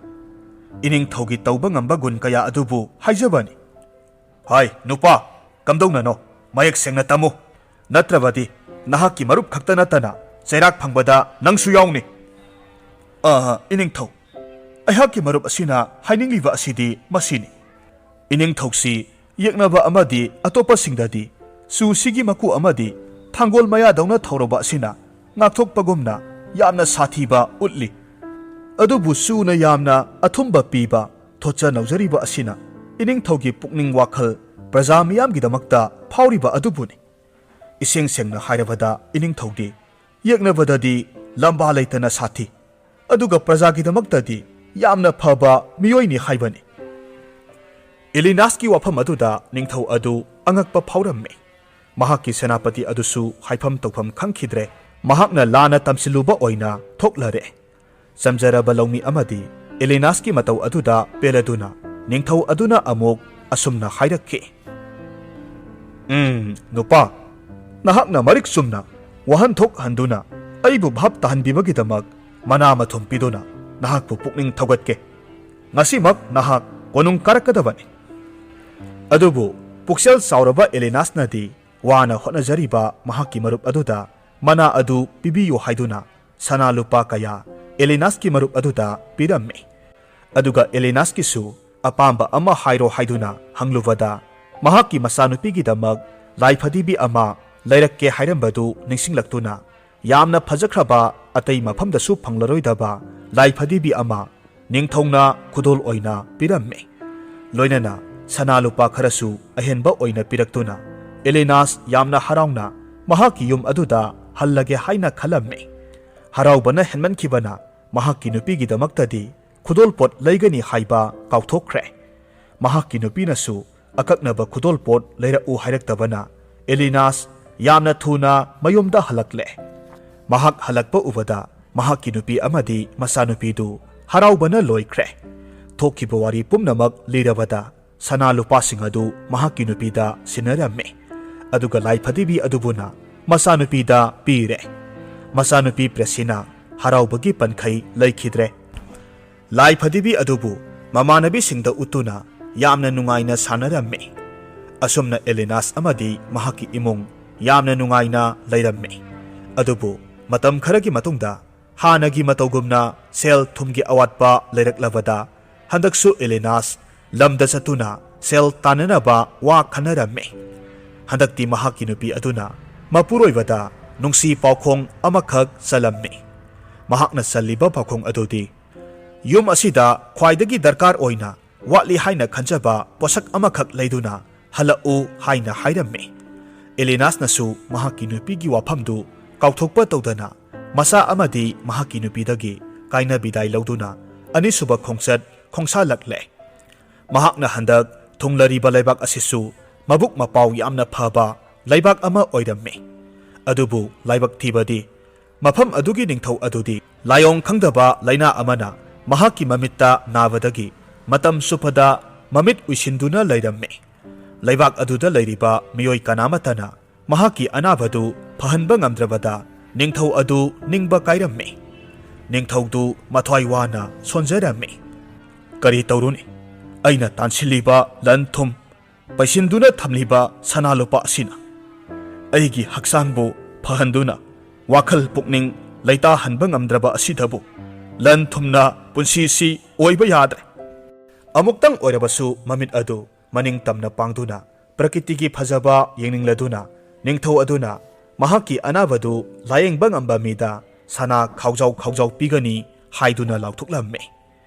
ꯏꯅꯤꯡꯊꯧꯒꯤ ꯇꯧꯕ ꯉꯝꯕ ꯒꯨꯟ ꯀꯌꯥ ꯑꯗꯨꯕꯨ ꯍꯥꯏꯖꯕꯅꯤ꯫ ꯍꯥꯏ, ꯅꯨꯄꯥ, ꯀꯝꯗꯧꯅꯅꯣ? ꯃꯌꯦꯛ ꯁꯦꯡꯅ ꯇꯝꯃꯨ꯫ ꯅꯠꯇ꯭ꯔꯕꯗꯤ ꯅꯍꯥꯛꯀꯤ ꯃꯔꯨꯞ ꯈꯛꯇ ꯅꯠꯇꯅ ꯆꯩꯔꯥꯛ ꯐꯪꯕꯗ ꯅꯪꯁꯨ ꯌꯥꯎꯅꯤ꯫ ꯑ, ꯏꯅꯤꯡꯊꯧ, ꯑꯩꯍꯥꯛꯀꯤ ꯃꯔꯨꯞ ꯑꯁꯤꯅ ꯍꯥꯏꯅꯤꯡꯂꯤꯕ ꯑꯁꯤꯗꯤ ꯃꯁꯤꯅꯤ꯫ ꯏꯅꯤꯡꯊꯧꯁꯤ ꯌꯦꯛꯅꯕ ꯑꯃꯗꯤ ꯑꯇꯣꯞꯄꯁꯤꯡꯗꯗꯤ ꯆꯨꯁꯤꯒꯤ ꯃꯀꯨ ꯑꯃꯗꯤ ꯊꯥꯡꯒꯣꯜ ꯃꯌꯥꯗꯧꯅ ꯊꯧꯔꯕ ꯑꯁꯤꯅ ꯉꯥꯛꯊꯣꯛꯄꯒꯨꯝꯅ ꯌꯥꯝꯅ ꯁꯥꯊꯤꯕ ꯎꯠꯂꯤ꯫ ꯑꯗꯨꯕꯨ ꯆꯨꯅ ꯌꯥꯝꯅ ꯑꯊꯨꯝꯕ ꯄꯤꯕ ꯊꯣꯠꯆ ꯅꯧꯖꯔꯤꯕ ꯑꯁꯤꯅ ꯏꯅꯤꯡꯊꯧꯒꯤ ꯄꯨꯛꯅꯤꯡ ꯋꯥꯈꯜ ꯄ꯭ꯔꯖꯥ ꯃꯤꯌꯥꯝꯒꯤꯗꯃꯛꯇ ꯐꯥꯎꯔꯤꯕ ꯑꯗꯨꯕꯨꯅꯤ꯫ ꯏꯁꯦꯡ ꯁꯦꯡꯅ ꯍꯥꯏꯔꯕꯗ ꯏꯅꯤꯡꯊꯧꯗꯤ ꯌꯦꯛꯅꯕꯗꯗꯤ ꯂꯝꯕꯥ ꯂꯩꯇꯅ ꯁꯥꯊꯤ, ꯑꯗꯨꯒ ꯄ꯭ꯔꯖꯥꯒꯤꯗꯃꯛꯇꯗꯤ ꯌꯥꯝꯅ ꯐꯕ ꯃꯤꯑꯣꯏꯅꯤ ꯍꯥꯏꯕꯅꯤ꯫ ꯏꯂꯤꯅꯥꯁꯀꯤ ꯋꯥꯐꯝ ꯑꯗꯨꯗ ꯅꯤꯡꯊꯧ ꯑꯗꯨ ꯑꯉꯛꯄ ꯐꯥꯎꯔꯝꯃꯤ꯫ ꯃꯍꯥꯛꯀꯤ ꯁꯦꯅꯥꯄꯇꯤ ꯑꯗꯨꯁꯨ ꯍꯥꯏꯐꯝ ꯇꯧꯐꯝ ꯈꯪꯈꯤꯗ꯭ꯔꯦ꯫ ꯃꯍꯥꯛꯅ ꯂꯥꯟꯅ ꯇꯝꯁꯤꯜꯂꯨꯕ ꯑꯣꯏꯅ ꯊꯣꯛꯂꯔꯦ꯫ ꯆꯝꯖꯔꯕ ꯂꯧꯃꯤ ꯑꯃꯗꯤ ꯏꯂꯤꯅꯥꯁꯀꯤ ꯃꯇꯧ ꯑꯗꯨꯗ ꯄꯦꯜꯂꯗꯨꯅ ꯅꯤꯡꯊꯧ ꯑꯗꯨꯅ ꯑꯃꯨꯛ ꯑꯁꯨꯝꯅ ꯍꯥꯏꯔꯛꯈꯤ, "ꯎꯝ, ꯅꯨꯄꯥ, ꯅꯍꯥꯛꯅ ꯃꯔꯤꯛ ꯆꯨꯝꯅ ꯋꯥꯍꯟꯊꯣꯛ ꯍꯟꯗꯨꯅ ꯑꯩꯕꯨ ꯚꯥꯞ ꯇꯥꯍꯟꯕꯤꯕꯒꯤꯗꯃꯛ ꯃꯅꯥ ꯃꯊꯨꯝ ꯄꯤꯗꯨꯅ ꯅꯍꯥꯛꯄꯨ ꯄꯨꯛꯅꯤꯡ ꯊꯧꯒꯠꯀꯦ꯫ ꯉꯁꯤꯃꯛ ꯅꯍꯥꯛ ꯀꯣꯅꯨꯡ ꯀꯥꯔꯛꯀꯗꯕꯅꯤ꯫" ꯑꯗꯨꯕꯨ ꯄꯨꯛꯆꯦꯜ ꯆꯥꯎꯔꯕ ꯏꯂꯤꯅꯥꯁꯅꯗꯤ ꯋꯥꯅ ꯍꯣꯠꯅꯖꯔꯤꯕ ꯃꯍꯥꯛꯀꯤ ꯃꯔꯨꯞ ꯑꯗꯨꯗ ꯃꯅꯥ ꯑꯗꯨ ꯄꯤꯕꯤꯌꯨ ꯍꯥꯏꯗꯨꯅ ꯁꯅꯥ ꯂꯨꯄꯥ ꯀꯌꯥ ꯏꯂꯤꯅꯥꯁꯀꯤ ꯃꯔꯨꯞ ꯑꯗꯨꯗ ꯄꯤꯔꯝꯃꯤ꯫ ꯑꯗꯨꯒ ꯏꯂꯤꯅꯥꯁꯀꯤꯁꯨ ꯑꯄꯥꯝꯕ ꯑꯃ ꯍꯥꯏꯔꯣ ꯍꯥꯏꯗꯨꯅ ꯍꯪꯂꯨꯕꯗ, ꯃꯍꯥꯛꯀꯤ ꯃꯆꯥꯅꯨꯄꯤꯒꯤꯗꯃꯛ ꯂꯥꯏꯐꯗꯤꯕꯤ ꯑꯃ ꯂꯩꯔꯛꯀꯦ ꯍꯥꯏꯔꯝꯕꯗꯨ ꯅꯤꯡꯁꯤꯡꯂꯛꯇꯨꯅ ꯌꯥꯝꯅ ꯐꯖꯈ꯭ꯔꯕ, ꯑꯇꯩ ꯃꯐꯝꯗꯁꯨ ꯐꯪꯂꯔꯣꯏꯗꯕ ꯂꯥꯏꯐꯗꯤꯕꯤ ꯑꯃ ꯅꯤꯡꯊꯧꯅ ꯈꯨꯗꯣꯜ ꯑꯣꯏꯅ ꯄꯤꯔꯝꯃꯤ꯫ ꯂꯣꯏꯅꯅ ꯁꯅꯥ ꯂꯨꯄꯥ ꯈꯔꯁꯨ ꯑꯍꯦꯟꯕ ꯑꯣꯏꯅ ꯄꯤꯔꯛꯇꯨꯅ ꯏꯂꯤꯅꯥꯁ ꯌꯥꯝꯅ ꯍꯔꯥꯎꯅ ꯃꯍꯥꯛꯀꯤ ꯌꯨꯝ ꯑꯗꯨꯗ ꯍꯜꯂꯒꯦ ꯍꯥꯏꯅ ꯈꯜꯂꯝꯃꯤ꯫ ꯍꯔꯥꯎꯕꯅ ꯍꯦꯟꯃꯟꯈꯤꯕꯅ ꯃꯍꯥꯛꯀꯤ ꯅꯨꯄꯤꯒꯤꯗꯃꯛꯇꯗꯤ ꯈꯨꯗꯣꯜꯄꯣꯠ ꯂꯩꯒꯅꯤ ꯍꯥꯏꯕ ꯀꯥꯎꯊꯣꯛꯈ꯭ꯔꯦ꯫ ꯃꯍꯥꯛꯀꯤ ꯅꯨꯄꯤꯅꯁꯨ ꯑꯀꯛꯅꯕ ꯈꯨꯗꯣꯜꯄꯣꯠ ꯂꯩꯔꯛꯎ ꯍꯥꯏꯔꯛꯇꯕꯅ ꯏꯂꯤꯅꯥꯁ ꯌꯥꯝꯅ ꯊꯨꯅ ꯃꯌꯨꯝꯗ ꯍꯜꯂꯛꯂꯦ꯫ ꯃꯍꯥꯛ ꯍꯜꯂꯛꯄ ꯎꯕꯗ ꯃꯍꯥꯛꯀꯤ ꯅꯨꯄꯤ ꯑꯃꯗꯤ ꯃꯆꯥꯅꯨꯄꯤꯗꯨ ꯍꯔꯥꯎꯕꯅ ꯂꯣꯏꯈ꯭ꯔꯦ꯫ ꯊꯣꯛꯈꯤꯕ ꯋꯥꯔꯤ ꯄꯨꯝꯅꯃꯛ ꯂꯤꯔꯕꯗ ꯁꯅꯥ ꯂꯨꯄꯥꯁꯤꯡ ꯑꯗꯨ ꯃꯍꯥꯛꯀꯤ ꯅꯨꯄꯤꯗ ꯁꯤꯟꯅꯔꯝꯃꯤ꯫ ꯑꯗꯨꯒ ꯂꯥꯏꯐꯗꯤꯕꯤ ꯑꯗꯨꯕꯨꯅ ꯃꯆꯥꯅꯨꯄꯤꯗ ꯄꯤꯔꯦ꯫ ꯃꯆꯥꯅꯨꯄꯤ ꯄ꯭ꯔꯦꯁꯤꯅ ꯍꯔꯥꯎꯕꯒꯤ ꯄꯟꯈꯩ ꯂꯩꯈꯤꯗ꯭ꯔꯦ꯫ ꯂꯥꯏ ꯐꯗꯤꯕꯤ ꯑꯗꯨꯕꯨ ꯃꯃꯥꯟꯅꯕꯤꯁꯤꯡꯗ ꯎꯠꯇꯨꯅ ꯌꯥꯝꯅ ꯅꯨꯡꯉꯥꯏꯅ ꯁꯥꯟꯅꯔꯝꯃꯤ꯫ ꯑꯁꯨꯝꯅ ꯑꯦꯂꯤꯅꯥꯁ ꯑꯃꯗꯤ ꯃꯍꯥꯛꯀꯤ ꯏꯃꯨꯡ ꯌꯥꯝꯅ ꯅꯨꯡꯉꯥꯏꯅ ꯂꯩꯔꯝꯃꯤ꯫ ꯑꯗꯨꯕꯨ ꯃꯇꯝ ꯈꯔꯒꯤ ꯃꯇꯨꯡꯗ ꯍꯥꯟꯅꯒꯤ ꯃꯇꯧꯒꯨꯝꯅ ꯁꯦꯜ ꯊꯨꯝꯒꯤ ꯑꯋꯥꯠꯄ ꯂꯩꯔꯛꯂꯕꯗ ꯍꯟꯗꯛꯁꯨ ꯑꯦꯂꯤꯅꯥꯁ ꯂꯝꯗ ꯆꯠꯇꯨꯅ ꯁꯦꯜ ꯇꯥꯟꯅꯅꯕ ꯋꯥ ꯈꯟꯅꯔꯝꯃꯤ꯫ ꯍꯟꯗꯛꯇꯤ ꯃꯍꯥꯛꯀꯤ ꯅꯨꯄꯤ ꯑꯗꯨꯅ ꯃꯄꯨꯔꯣꯏꯕꯗ ꯅꯨꯡꯁꯤ ꯄꯥꯎꯈꯣꯡ ꯑꯃꯈꯛ ꯆꯜꯂꯝꯃꯤ꯫ ꯃꯍꯥꯛꯅ ꯆꯜꯂꯤꯕ ꯄꯥꯎꯈꯣꯡ ꯑꯗꯨꯗꯤ, "ꯌꯨꯝ ꯑꯁꯤꯗ ꯈ꯭ꯋꯥꯏꯗꯒꯤ ꯗꯔꯀꯥꯔ ꯑꯣꯏꯅ ꯋꯥꯠꯂꯤ ꯍꯥꯏꯅ ꯈꯟꯖꯕ ꯄꯣꯠꯁꯛ ꯑꯃꯈꯛ ꯂꯩꯗꯨꯅ ꯍꯜꯂꯛꯎ" ꯍꯥꯏꯅ ꯍꯥꯏꯔꯝꯃꯤ꯫ ꯑꯦꯂꯤꯅꯥꯁꯅꯁꯨ ꯃꯍꯥꯛꯀꯤ ꯅꯨꯄꯤꯒꯤ ꯋꯥꯐꯝꯗꯨ ꯀꯥꯎꯊꯣꯛꯄ ꯇꯧꯗꯅ ꯃꯆꯥ ꯑꯃꯗꯤ ꯃꯍꯥꯛꯀꯤ ꯅꯨꯄꯤꯗꯒꯤ ꯀꯥꯏꯅ ꯕꯤꯗꯥꯏ ꯂꯧꯗꯨꯅ ꯑꯅꯤꯁꯨꯕ ꯈꯣꯡꯆꯠ ꯈꯣꯡꯁꯥꯜꯂꯛꯂꯦ꯫ ꯃꯍꯥꯛꯅ ꯍꯟꯗꯛ ꯊꯨꯡꯂꯔꯤꯕ ꯂꯩꯕꯥꯛ ꯑꯁꯤꯁꯨ ꯃꯕꯨꯛ ꯃꯄꯥꯎ ꯌꯥꯝꯅ ꯐꯕ ꯂꯩꯕꯥꯛ ꯑꯃ ꯑꯣꯏꯔꯝꯃꯤ꯫ ꯑꯗꯨꯕꯨ ꯂꯥꯏꯕꯛ ꯊꯤꯕꯗꯤ ꯃꯐꯝ ꯑꯗꯨꯒꯤ ꯅꯤꯡꯊꯧ ꯑꯗꯨꯗꯤ ꯂꯥꯏꯑꯣꯡ ꯈꯪꯗꯕ ꯂꯥꯏꯅꯥ ꯑꯃꯅ ꯃꯍꯥꯛꯀꯤ ꯃꯃꯤꯠꯇ ꯅꯥꯕꯗꯒꯤ ꯃꯇꯝ ꯆꯨꯞꯄꯗ ꯃꯃꯤꯠ ꯎꯏꯁꯤꯟꯗꯨꯅ ꯂꯩꯔꯝꯃꯤ꯫ ꯂꯩꯕꯥꯛ ꯑꯗꯨꯗ ꯂꯩꯔꯤꯕ ꯃꯤꯑꯣꯏ ꯀꯅꯥꯃꯠꯇꯅ ꯃꯍꯥꯛꯀꯤ ꯑꯅꯥꯕꯗꯨ ꯐꯍꯟꯕ ꯉꯝꯗ꯭ꯔꯕꯗ ꯅꯤꯡꯊꯧ ꯑꯗꯨ ꯅꯤꯡꯕ ꯀꯥꯏꯔꯝꯃꯤ꯫ ꯅꯤꯡꯊꯧꯗꯨ ꯃꯊ꯭ꯋꯥꯏ ꯋꯥꯅ ꯁꯣꯟꯖꯔꯝꯃꯤ꯫ "ꯀꯔꯤ ꯇꯧꯔꯨꯅꯤ? ꯑꯩꯅ ꯇꯥꯟꯁꯤꯜꯂꯤꯕ ꯂꯟ ꯊꯨꯝ ꯄꯩꯁꯤꯟꯗꯨꯅ ꯊꯝꯂꯤꯕ ꯁꯅꯥ ꯂꯨꯄꯥ ꯑꯁꯤꯅ ꯑꯩꯒꯤ ꯍꯛꯆꯥꯡꯕꯨ ꯐꯍꯟꯗꯨꯅ ꯋꯥꯈꯜ ꯄꯨꯛꯅꯤꯡ ꯂꯩꯇꯥꯍꯟꯕ ꯉꯝꯗ꯭ꯔꯕ ꯑꯁꯤꯗꯕꯨ ꯂꯟ ꯊꯨꯝꯅ ꯄꯨꯟꯁꯤꯁꯤ ꯑꯣꯏꯕ ꯌꯥꯗ꯭ꯔꯦ"꯫ ꯑꯃꯨꯛꯇꯪ ꯑꯣꯏꯔꯕꯁꯨ ꯃꯃꯤꯠ ꯑꯗꯨ ꯃꯅꯤꯡ ꯇꯝꯅ ꯄꯥꯡꯗꯨꯅ ꯄ꯭ꯔꯀꯤꯇꯤꯒꯤ ꯐꯖꯕ ꯌꯦꯡꯅꯤꯡꯂꯗꯨꯅ ꯅꯤꯡꯊꯧ ꯑꯗꯨꯅ ꯃꯍꯥꯛꯀꯤ ꯑꯅꯥꯕꯗꯨ ꯂꯥꯌꯦꯡꯕ ꯉꯝꯕ ꯃꯤꯗ ꯁꯅꯥ ꯈꯥꯎꯖꯥꯎ ꯈꯥꯎꯖꯥꯎ ꯄꯤꯒꯅꯤ ꯍꯥꯏꯗꯨꯅ ꯂꯥꯎꯊꯣꯛꯂꯝꯃꯤ꯫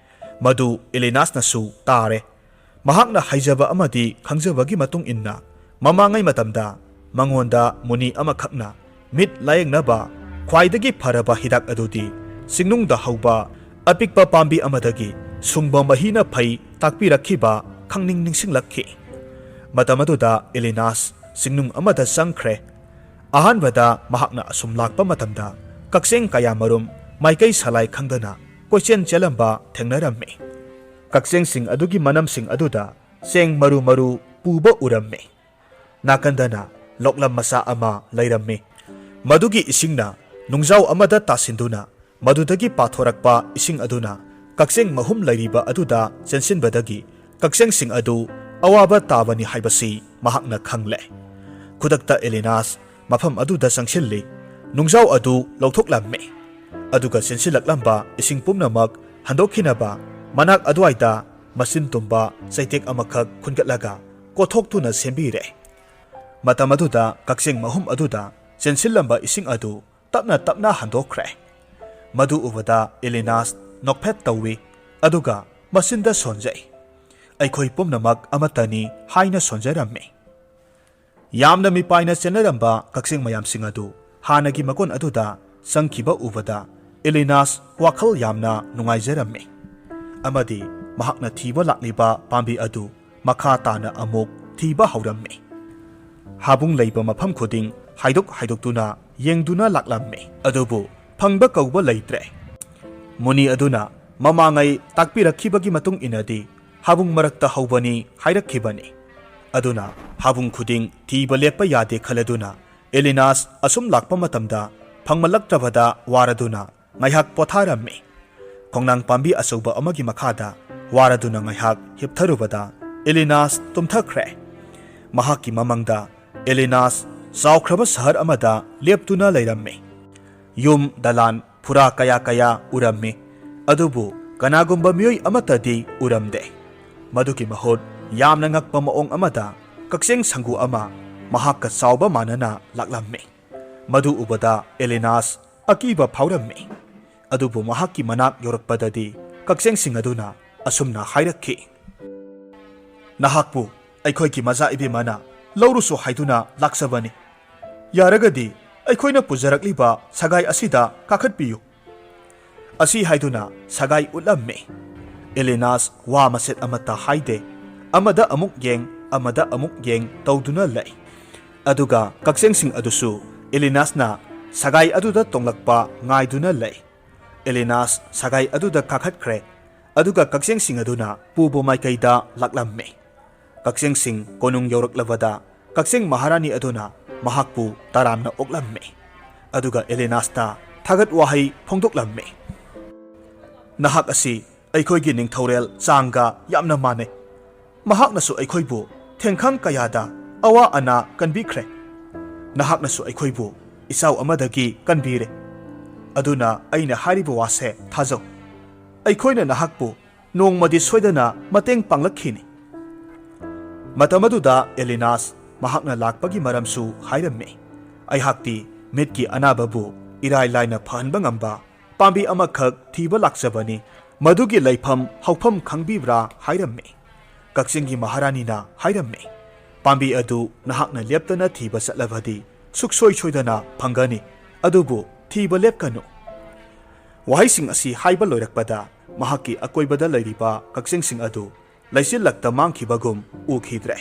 ꯃꯗꯨ ꯏꯂꯤꯅꯥꯁꯅꯁꯨ ꯇꯥꯔꯦ꯫ ꯃꯍꯥꯛꯅ ꯍꯩꯖꯕ ꯑꯃꯗꯤ ꯈꯪꯖꯕꯒꯤ ꯃꯇꯨꯡ ꯏꯟꯅ ꯃꯃꯥꯡꯉꯩ ꯃꯇꯝꯗ ꯃꯉꯣꯟꯗ ꯃꯨꯅꯤ ꯑꯃꯈꯛꯅ ꯃꯤꯠ ꯂꯥꯌꯦꯡꯅꯕ ꯈ꯭ꯋꯥꯏꯗꯒꯤ ꯐꯔꯕ ꯍꯤꯗꯥꯛ ꯑꯗꯨꯗꯤ ꯆꯤꯡꯅꯨꯡꯗ ꯍꯧꯕ ꯑꯄꯤꯛꯄ ꯄꯥꯝꯕꯤ ꯑꯃꯗꯒꯤ ꯁꯨꯡꯕ ꯃꯍꯤꯅ ꯐꯩ ꯇꯥꯛꯄꯤꯔꯛꯈꯤꯕ ꯈꯪꯅꯤꯡ ꯅꯤꯡꯁꯤꯡꯂꯛꯈꯤ꯫ ꯃꯇꯝ ꯑꯗꯨꯗ ꯏꯂꯤꯅꯥꯁ ꯆꯤꯡꯅꯨꯡ ꯑꯃꯗ ꯆꯪꯈ꯭ꯔꯦ꯫ ꯑꯍꯥꯟꯕꯗ ꯃꯍꯥꯛꯅ ꯑꯁꯨꯝ ꯂꯥꯛꯄ ꯃꯇꯝꯗ ꯀꯛꯆꯦꯡ ꯀꯌꯥꯃꯔꯨꯝ ꯃꯥꯏꯀꯩ ꯁꯂꯥꯏ ꯈꯪꯗꯅ ꯀꯣꯏꯆꯦꯟ ꯆꯦꯜꯂꯝꯕ ꯊꯦꯡꯅꯔꯝꯃꯤ꯫ ꯀꯛꯆꯦꯡꯁꯤꯡ ꯑꯗꯨꯒꯤ ꯃꯅꯝꯁꯤꯡ ꯑꯗꯨꯗ ꯆꯦꯡ ꯃꯔꯨ ꯃꯔꯨ ꯄꯨꯕ ꯎꯔꯝꯃꯤ꯫ ꯅꯥꯀꯟꯗꯅ ꯂꯣꯛꯂꯝ ꯃꯆꯥ ꯑꯃ ꯂꯩꯔꯝꯃꯤ꯫ ꯃꯗꯨꯒꯤ ꯏꯁꯤꯡꯅ ꯅꯨꯡꯖꯥꯎ ꯑꯃꯗ ꯇꯥꯁꯤꯟꯗꯨꯅ ꯃꯗꯨꯗꯒꯤ ꯄꯥꯊꯣꯔꯛꯄ ꯏꯁꯤꯡ ꯑꯗꯨꯅ ꯀꯛꯆꯦꯡ ꯃꯍꯨꯝ ꯂꯩꯔꯤꯕ ꯑꯗꯨꯗ ꯆꯦꯟꯁꯤꯟꯕꯗꯒꯤ ꯀꯛꯆꯦꯡꯁꯤꯡ ꯑꯗꯨ ꯑꯋꯥꯕ ꯇꯥꯕꯅꯤ ꯍꯥꯏꯕꯁꯤ ꯃꯍꯥꯛꯅ ꯈꯪꯂꯦ꯫ ꯈꯨꯗꯛꯇ ꯑꯦꯂꯤꯅꯥꯁ ꯃꯐꯝ ꯑꯗꯨꯗ ꯆꯪꯁꯤꯜꯂꯤ, ꯅꯨꯡꯖꯥꯎ ꯑꯗꯨ ꯂꯧꯊꯣꯛꯂꯝꯃꯤ, ꯑꯗꯨꯒ ꯆꯦꯟꯁꯤꯜꯂꯛꯂꯝꯕ ꯏꯁꯤꯡ ꯄꯨꯝꯅꯃꯛ ꯍꯟꯗꯣꯛꯈꯤꯅꯕ ꯃꯅꯥꯛ ꯑꯗꯨꯋꯥꯏꯗ ꯃꯆꯤꯟ ꯇꯨꯝꯕ ꯆꯩꯇꯦꯛ ꯑꯃꯈꯛ ꯈꯨꯟꯒꯠꯂꯒ ꯀꯣꯠꯊꯣꯛꯇꯨꯅ ꯁꯦꯝꯕꯤꯔꯦ꯫ ꯃꯇꯝ ꯑꯗꯨꯗ ꯀꯛꯆꯦꯡ ꯃꯍꯨꯝ ꯑꯗꯨꯗ ꯆꯦꯟꯁꯤꯜꯂꯝꯕ ꯏꯁꯤꯡ ꯑꯗꯨ ꯇꯞꯅ ꯇꯞꯅ ꯍꯟꯗꯣꯛꯈ꯭ꯔꯦ꯫ ꯃꯗꯨ ꯎꯕꯗ ꯑꯦꯂꯤꯅꯥꯁ ꯅꯣꯛꯐꯦꯠ ꯇꯧꯏ, ꯑꯗꯨꯒ ꯃꯆꯤꯟꯗ ꯁꯣꯟꯖꯩ꯫ "ꯑꯩꯈꯣꯏ ꯄꯨꯝꯅꯃꯛ ꯑꯃꯠꯇꯅꯤ" ꯍꯥꯏꯅ ꯁꯣꯟꯖꯔꯝꯃꯤ꯫ ꯌꯥꯝꯅ ꯃꯤꯄꯥꯏꯅ ꯆꯦꯟꯅꯔꯝꯕ ꯀꯛꯆꯦꯡ ꯃꯌꯥꯝꯁꯤꯡ ꯑꯗꯨ ꯍꯥꯟꯅꯒꯤ ꯃꯀꯣꯟ ꯑꯗꯨꯗ ꯆꯪꯈꯤꯕ ꯎꯕꯗ ꯑꯦꯂꯤꯅꯥꯁ ꯋꯥꯈꯜ ꯌꯥꯝꯅ ꯅꯨꯡꯉꯥꯏꯖꯔꯝꯃꯤ, ꯑꯃꯗꯤ ꯃꯍꯥꯛꯅ ꯊꯤꯕ ꯂꯥꯛꯂꯤꯕ ꯄꯥꯝꯕꯤ ꯑꯗꯨ ꯃꯈꯥ ꯇꯥꯅ ꯑꯃꯨꯛ ꯊꯤꯕ ꯍꯧꯔꯝꯃꯤ꯫ ꯍꯥꯕꯨꯡ ꯂꯩꯕ ꯃꯐꯝ ꯈꯨꯗꯤꯡ ꯍꯥꯏꯗꯣꯛ ꯍꯥꯏꯗꯣꯛꯇꯨꯅ ꯌꯦꯡꯗꯨꯅ ꯂꯥꯛꯂꯝꯃꯤ, ꯑꯗꯨꯕꯨ ꯐꯪꯕ ꯀꯧꯕ ꯂꯩꯇ꯭ꯔꯦ꯫ ꯃꯨꯅꯤ ꯑꯗꯨꯅ ꯃꯃꯥꯡꯉꯩ ꯇꯥꯛꯄꯤꯔꯛꯈꯤꯕꯒꯤ ꯃꯇꯨꯡ ꯏꯟꯅꯗꯤ ꯍꯥꯕꯨꯡ ꯃꯔꯛꯇ ꯍꯧꯕꯅꯤ ꯍꯥꯏꯔꯛꯈꯤꯕꯅꯤ꯫ ꯑꯗꯨꯅ ꯍꯥꯕꯨꯡ ꯈꯨꯗꯤꯡ ꯊꯤꯕ ꯂꯦꯞꯄ ꯌꯥꯗꯦ ꯈꯜꯂꯗꯨꯅ ꯑꯦꯂꯤꯅꯥꯁ ꯑꯁꯨꯝ ꯂꯥꯛꯄ ꯃꯇꯝꯗ ꯐꯪꯃꯜꯂꯛꯇ꯭ꯔꯕꯗ ꯋꯥꯔꯗꯨꯅ ꯉꯥꯏꯍꯥꯛ ꯄꯣꯊꯥꯔꯝꯃꯤ꯫ ꯈꯣꯡꯅꯥꯡ ꯄꯥꯝꯕꯤ ꯑꯆꯧꯕ ꯑꯃꯒꯤ ꯃꯈꯥꯗ ꯋꯥꯔꯗꯨꯅ ꯉꯥꯏꯍꯥꯛ ꯍꯤꯞꯊꯔꯨꯕꯗ ꯑꯦꯂꯤꯅꯥꯁ ꯇꯨꯝꯊꯈ꯭ꯔꯦ꯫ ꯃꯍꯥꯛꯀꯤ ꯃꯃꯪꯗ ꯑꯦꯂꯤꯅꯥꯁ ꯆꯥꯎꯈ꯭ꯔꯕ ꯁꯍꯔ ꯑꯃꯗ ꯂꯦꯞꯇꯨꯅ ꯂꯩꯔꯝꯃꯤ꯫ ꯌꯨꯝ, ꯗꯂꯥꯟ, ꯐꯨꯔꯥ ꯀꯌꯥ ꯀꯌꯥ ꯎꯔꯝꯃꯤ, ꯑꯗꯨꯕꯨ ꯀꯅꯥꯒꯨꯝꯕ ꯃꯤꯑꯣꯏ ꯑꯃꯠꯇꯗꯤ ꯎꯔꯝꯗꯦ꯫ ꯃꯗꯨꯒꯤ ꯃꯍꯨꯠ ꯌꯥꯝꯅ ꯉꯛꯄ ꯃꯑꯣꯡ ꯑꯃꯗ ꯀꯛꯆꯦꯡ ꯁꯪꯒꯨ ꯑꯃ ꯃꯍꯥꯛꯀ ꯆꯥꯎꯕ ꯃꯥꯟꯅꯅ ꯂꯥꯛꯂꯝꯃꯤ꯫ ꯃꯗꯨ ꯎꯕꯗ ꯑꯦꯂꯤꯅꯥꯁ ꯑꯀꯤꯕ ꯐꯥꯎꯔꯝꯃꯤ꯫ ꯑꯗꯨꯕꯨ ꯃꯍꯥꯛꯀꯤ ꯃꯅꯥꯛ ꯌꯧꯔꯛꯄꯗꯗꯤ ꯀꯛꯆꯦꯡꯁꯤꯡ ꯑꯗꯨꯅ ꯑꯁꯨꯝꯅ ꯍꯥꯏꯔꯛꯈꯤ, "ꯅꯍꯥꯛꯄꯨ ꯑꯩꯈꯣꯏꯒꯤ ꯃꯆꯥ ꯏꯕꯦꯝꯃꯅ ꯂꯧꯔꯨꯁꯨ ꯍꯥꯏꯗꯨꯅ ꯂꯥꯛꯆꯕꯅꯤ꯫ ꯌꯥꯔꯒꯗꯤ ꯑꯩꯈꯣꯏꯅ ꯄꯨꯖꯔꯛꯂꯤꯕ ꯁꯒꯥꯏ ꯑꯁꯤꯗ ꯀꯥꯈꯠꯄꯤꯌꯨ"꯫ ꯑꯁꯤ ꯍꯥꯏꯗꯨꯅ ꯁꯒꯥꯏ ꯎꯠꯂꯝꯃꯤ꯫ ꯑꯦꯂꯤꯅꯥꯁ ꯋꯥ ꯃꯆꯦꯠ ꯑꯃꯠꯇ ꯍꯥꯏꯗꯦ꯫ ꯑꯃꯗ ꯑꯃꯨꯛ ꯌꯦꯡ, ꯑꯃꯗ ꯑꯃꯨꯛ ꯌꯦꯡ ꯇꯧꯗꯨꯅ ꯂꯩ꯫ ꯑꯗꯨꯒ ꯀꯛꯆꯦꯡꯁꯤꯡ ꯑꯗꯨꯁꯨ ꯑꯦꯂꯤꯅꯥꯁꯅ ꯁꯒꯥꯏ ꯑꯗꯨꯗ ꯇꯣꯡꯂꯛꯄ ꯉꯥꯏꯗꯨꯅ ꯂꯩ꯫ ꯑꯦꯂꯤꯅꯥꯁ ꯁꯒꯥꯏ ꯑꯗꯨꯗ ꯀꯥꯈꯠꯈ꯭ꯔꯦ, ꯑꯗꯨꯒ ꯀꯛꯆꯦꯡꯁꯤꯡ ꯑꯗꯨꯅ ꯄꯨꯕ ꯃꯥꯏꯀꯩꯗ ꯂꯥꯛꯂꯝꯃꯤ꯫ ꯀꯛꯆꯦꯡꯁꯤꯡ ꯀꯣꯅꯨꯡ ꯌꯧꯔꯛꯂꯕꯗ ꯀꯛꯆꯦꯡ ꯃꯍꯥꯔꯥꯅꯤ ꯑꯗꯨꯅ ꯃꯍꯥꯛꯄꯨ ꯇꯔꯥꯝꯅ ꯑꯣꯛꯂꯝꯃꯤ, ꯑꯗꯨꯒ ꯑꯦꯂꯤꯅꯥꯁꯇ ꯊꯥꯒꯠ ꯋꯥꯍꯩ ꯐꯣꯡꯗꯣꯛꯂꯝꯃꯤ꯫ ꯅꯍꯥꯛ ꯑꯁꯤ ꯑꯩꯈꯣꯏꯒꯤ ꯅꯤꯡꯊꯧꯔꯦꯜ ꯆꯥꯡꯒ ꯌꯥꯝꯅ ꯃꯥꯟꯅꯩ꯫ ꯃꯍꯥꯛꯅꯁꯨ ꯑꯩꯈꯣꯏꯕꯨ ꯊꯦꯡꯈꯥꯡ ꯀꯌꯥꯗ ꯑꯋꯥ ꯑꯅꯥ ꯀꯟꯕꯤꯈ꯭ꯔꯦ꯫ ꯅꯍꯥꯛꯅꯁꯨ ꯑꯩꯈꯣꯏꯕꯨ ꯏꯆꯥꯎ ꯑꯃꯗꯒꯤ ꯀꯟꯕꯤꯔꯦ꯫ ꯑꯗꯨꯅ ꯑꯩꯅ ꯍꯥꯏꯔꯤꯕ ꯋꯥꯁꯦ ꯊꯥꯖꯧ꯫ ꯑꯩꯈꯣꯏꯅ ꯅꯍꯥꯛꯄꯨ ꯅꯣꯡꯃꯗꯤ ꯁꯣꯏꯗꯅ ꯃꯇꯦꯡ ꯄꯥꯡꯂꯛꯈꯤꯅꯤ꯫ ꯃꯇꯝ ꯑꯗꯨꯗ ꯑꯦꯂꯤꯅꯥꯁ ꯃꯍꯥꯛꯅ ꯂꯥꯛꯄꯒꯤ ꯃꯔꯝꯁꯨ ꯍꯥꯏꯔꯝꯃꯤ꯫ ꯑꯩꯍꯥꯛꯇꯤ ꯃꯤꯠꯀꯤ ꯑꯅꯥꯕꯕꯨ ꯏꯔꯥꯏ ꯂꯥꯏꯅ ꯐꯍꯟꯕ ꯉꯝꯕ ꯄꯥꯝꯕꯤ ꯑꯃꯈꯛ ꯊꯤꯕ ꯂꯥꯛꯆꯕꯅꯤ꯫ ꯃꯗꯨꯒꯤ ꯂꯩꯐꯝ ꯍꯧꯐꯝ ꯈꯪꯕꯤꯕ꯭ꯔꯥ ꯍꯥꯏꯔꯝꯃꯤ꯫ ꯀꯛꯆꯤꯡꯒꯤ ꯃꯍꯥꯔꯥꯅꯤꯅ ꯍꯥꯏꯔꯝꯃꯤ, "ꯄꯥꯝꯕꯤ ꯑꯗꯨ ꯅꯍꯥꯛꯅ ꯂꯦꯞꯇꯅ ꯊꯤꯕ ꯆꯠꯂꯕꯗꯤ ꯁꯨꯛꯁꯣꯏ ꯁꯣꯏꯗꯅ ꯐꯪꯒꯅꯤ꯫ ꯑꯗꯨꯕꯨ ꯊꯤꯕ ꯂꯦꯞꯀꯅꯨ"꯫ ꯋꯥꯍꯩꯁꯤꯡ ꯑꯁꯤ ꯍꯥꯏꯕ ꯂꯣꯏꯔꯛꯄꯗ ꯃꯍꯥꯛꯀꯤ ꯑꯀꯣꯏꯕꯗ ꯂꯩꯔꯤꯕ ꯀꯛꯆꯤꯡꯁꯤꯡ ꯑꯗꯨ ꯂꯩꯆꯤꯜꯂꯛꯇ ꯃꯥꯡꯈꯤꯕꯒꯨꯝ ꯎꯈꯤꯗ꯭ꯔꯦ꯫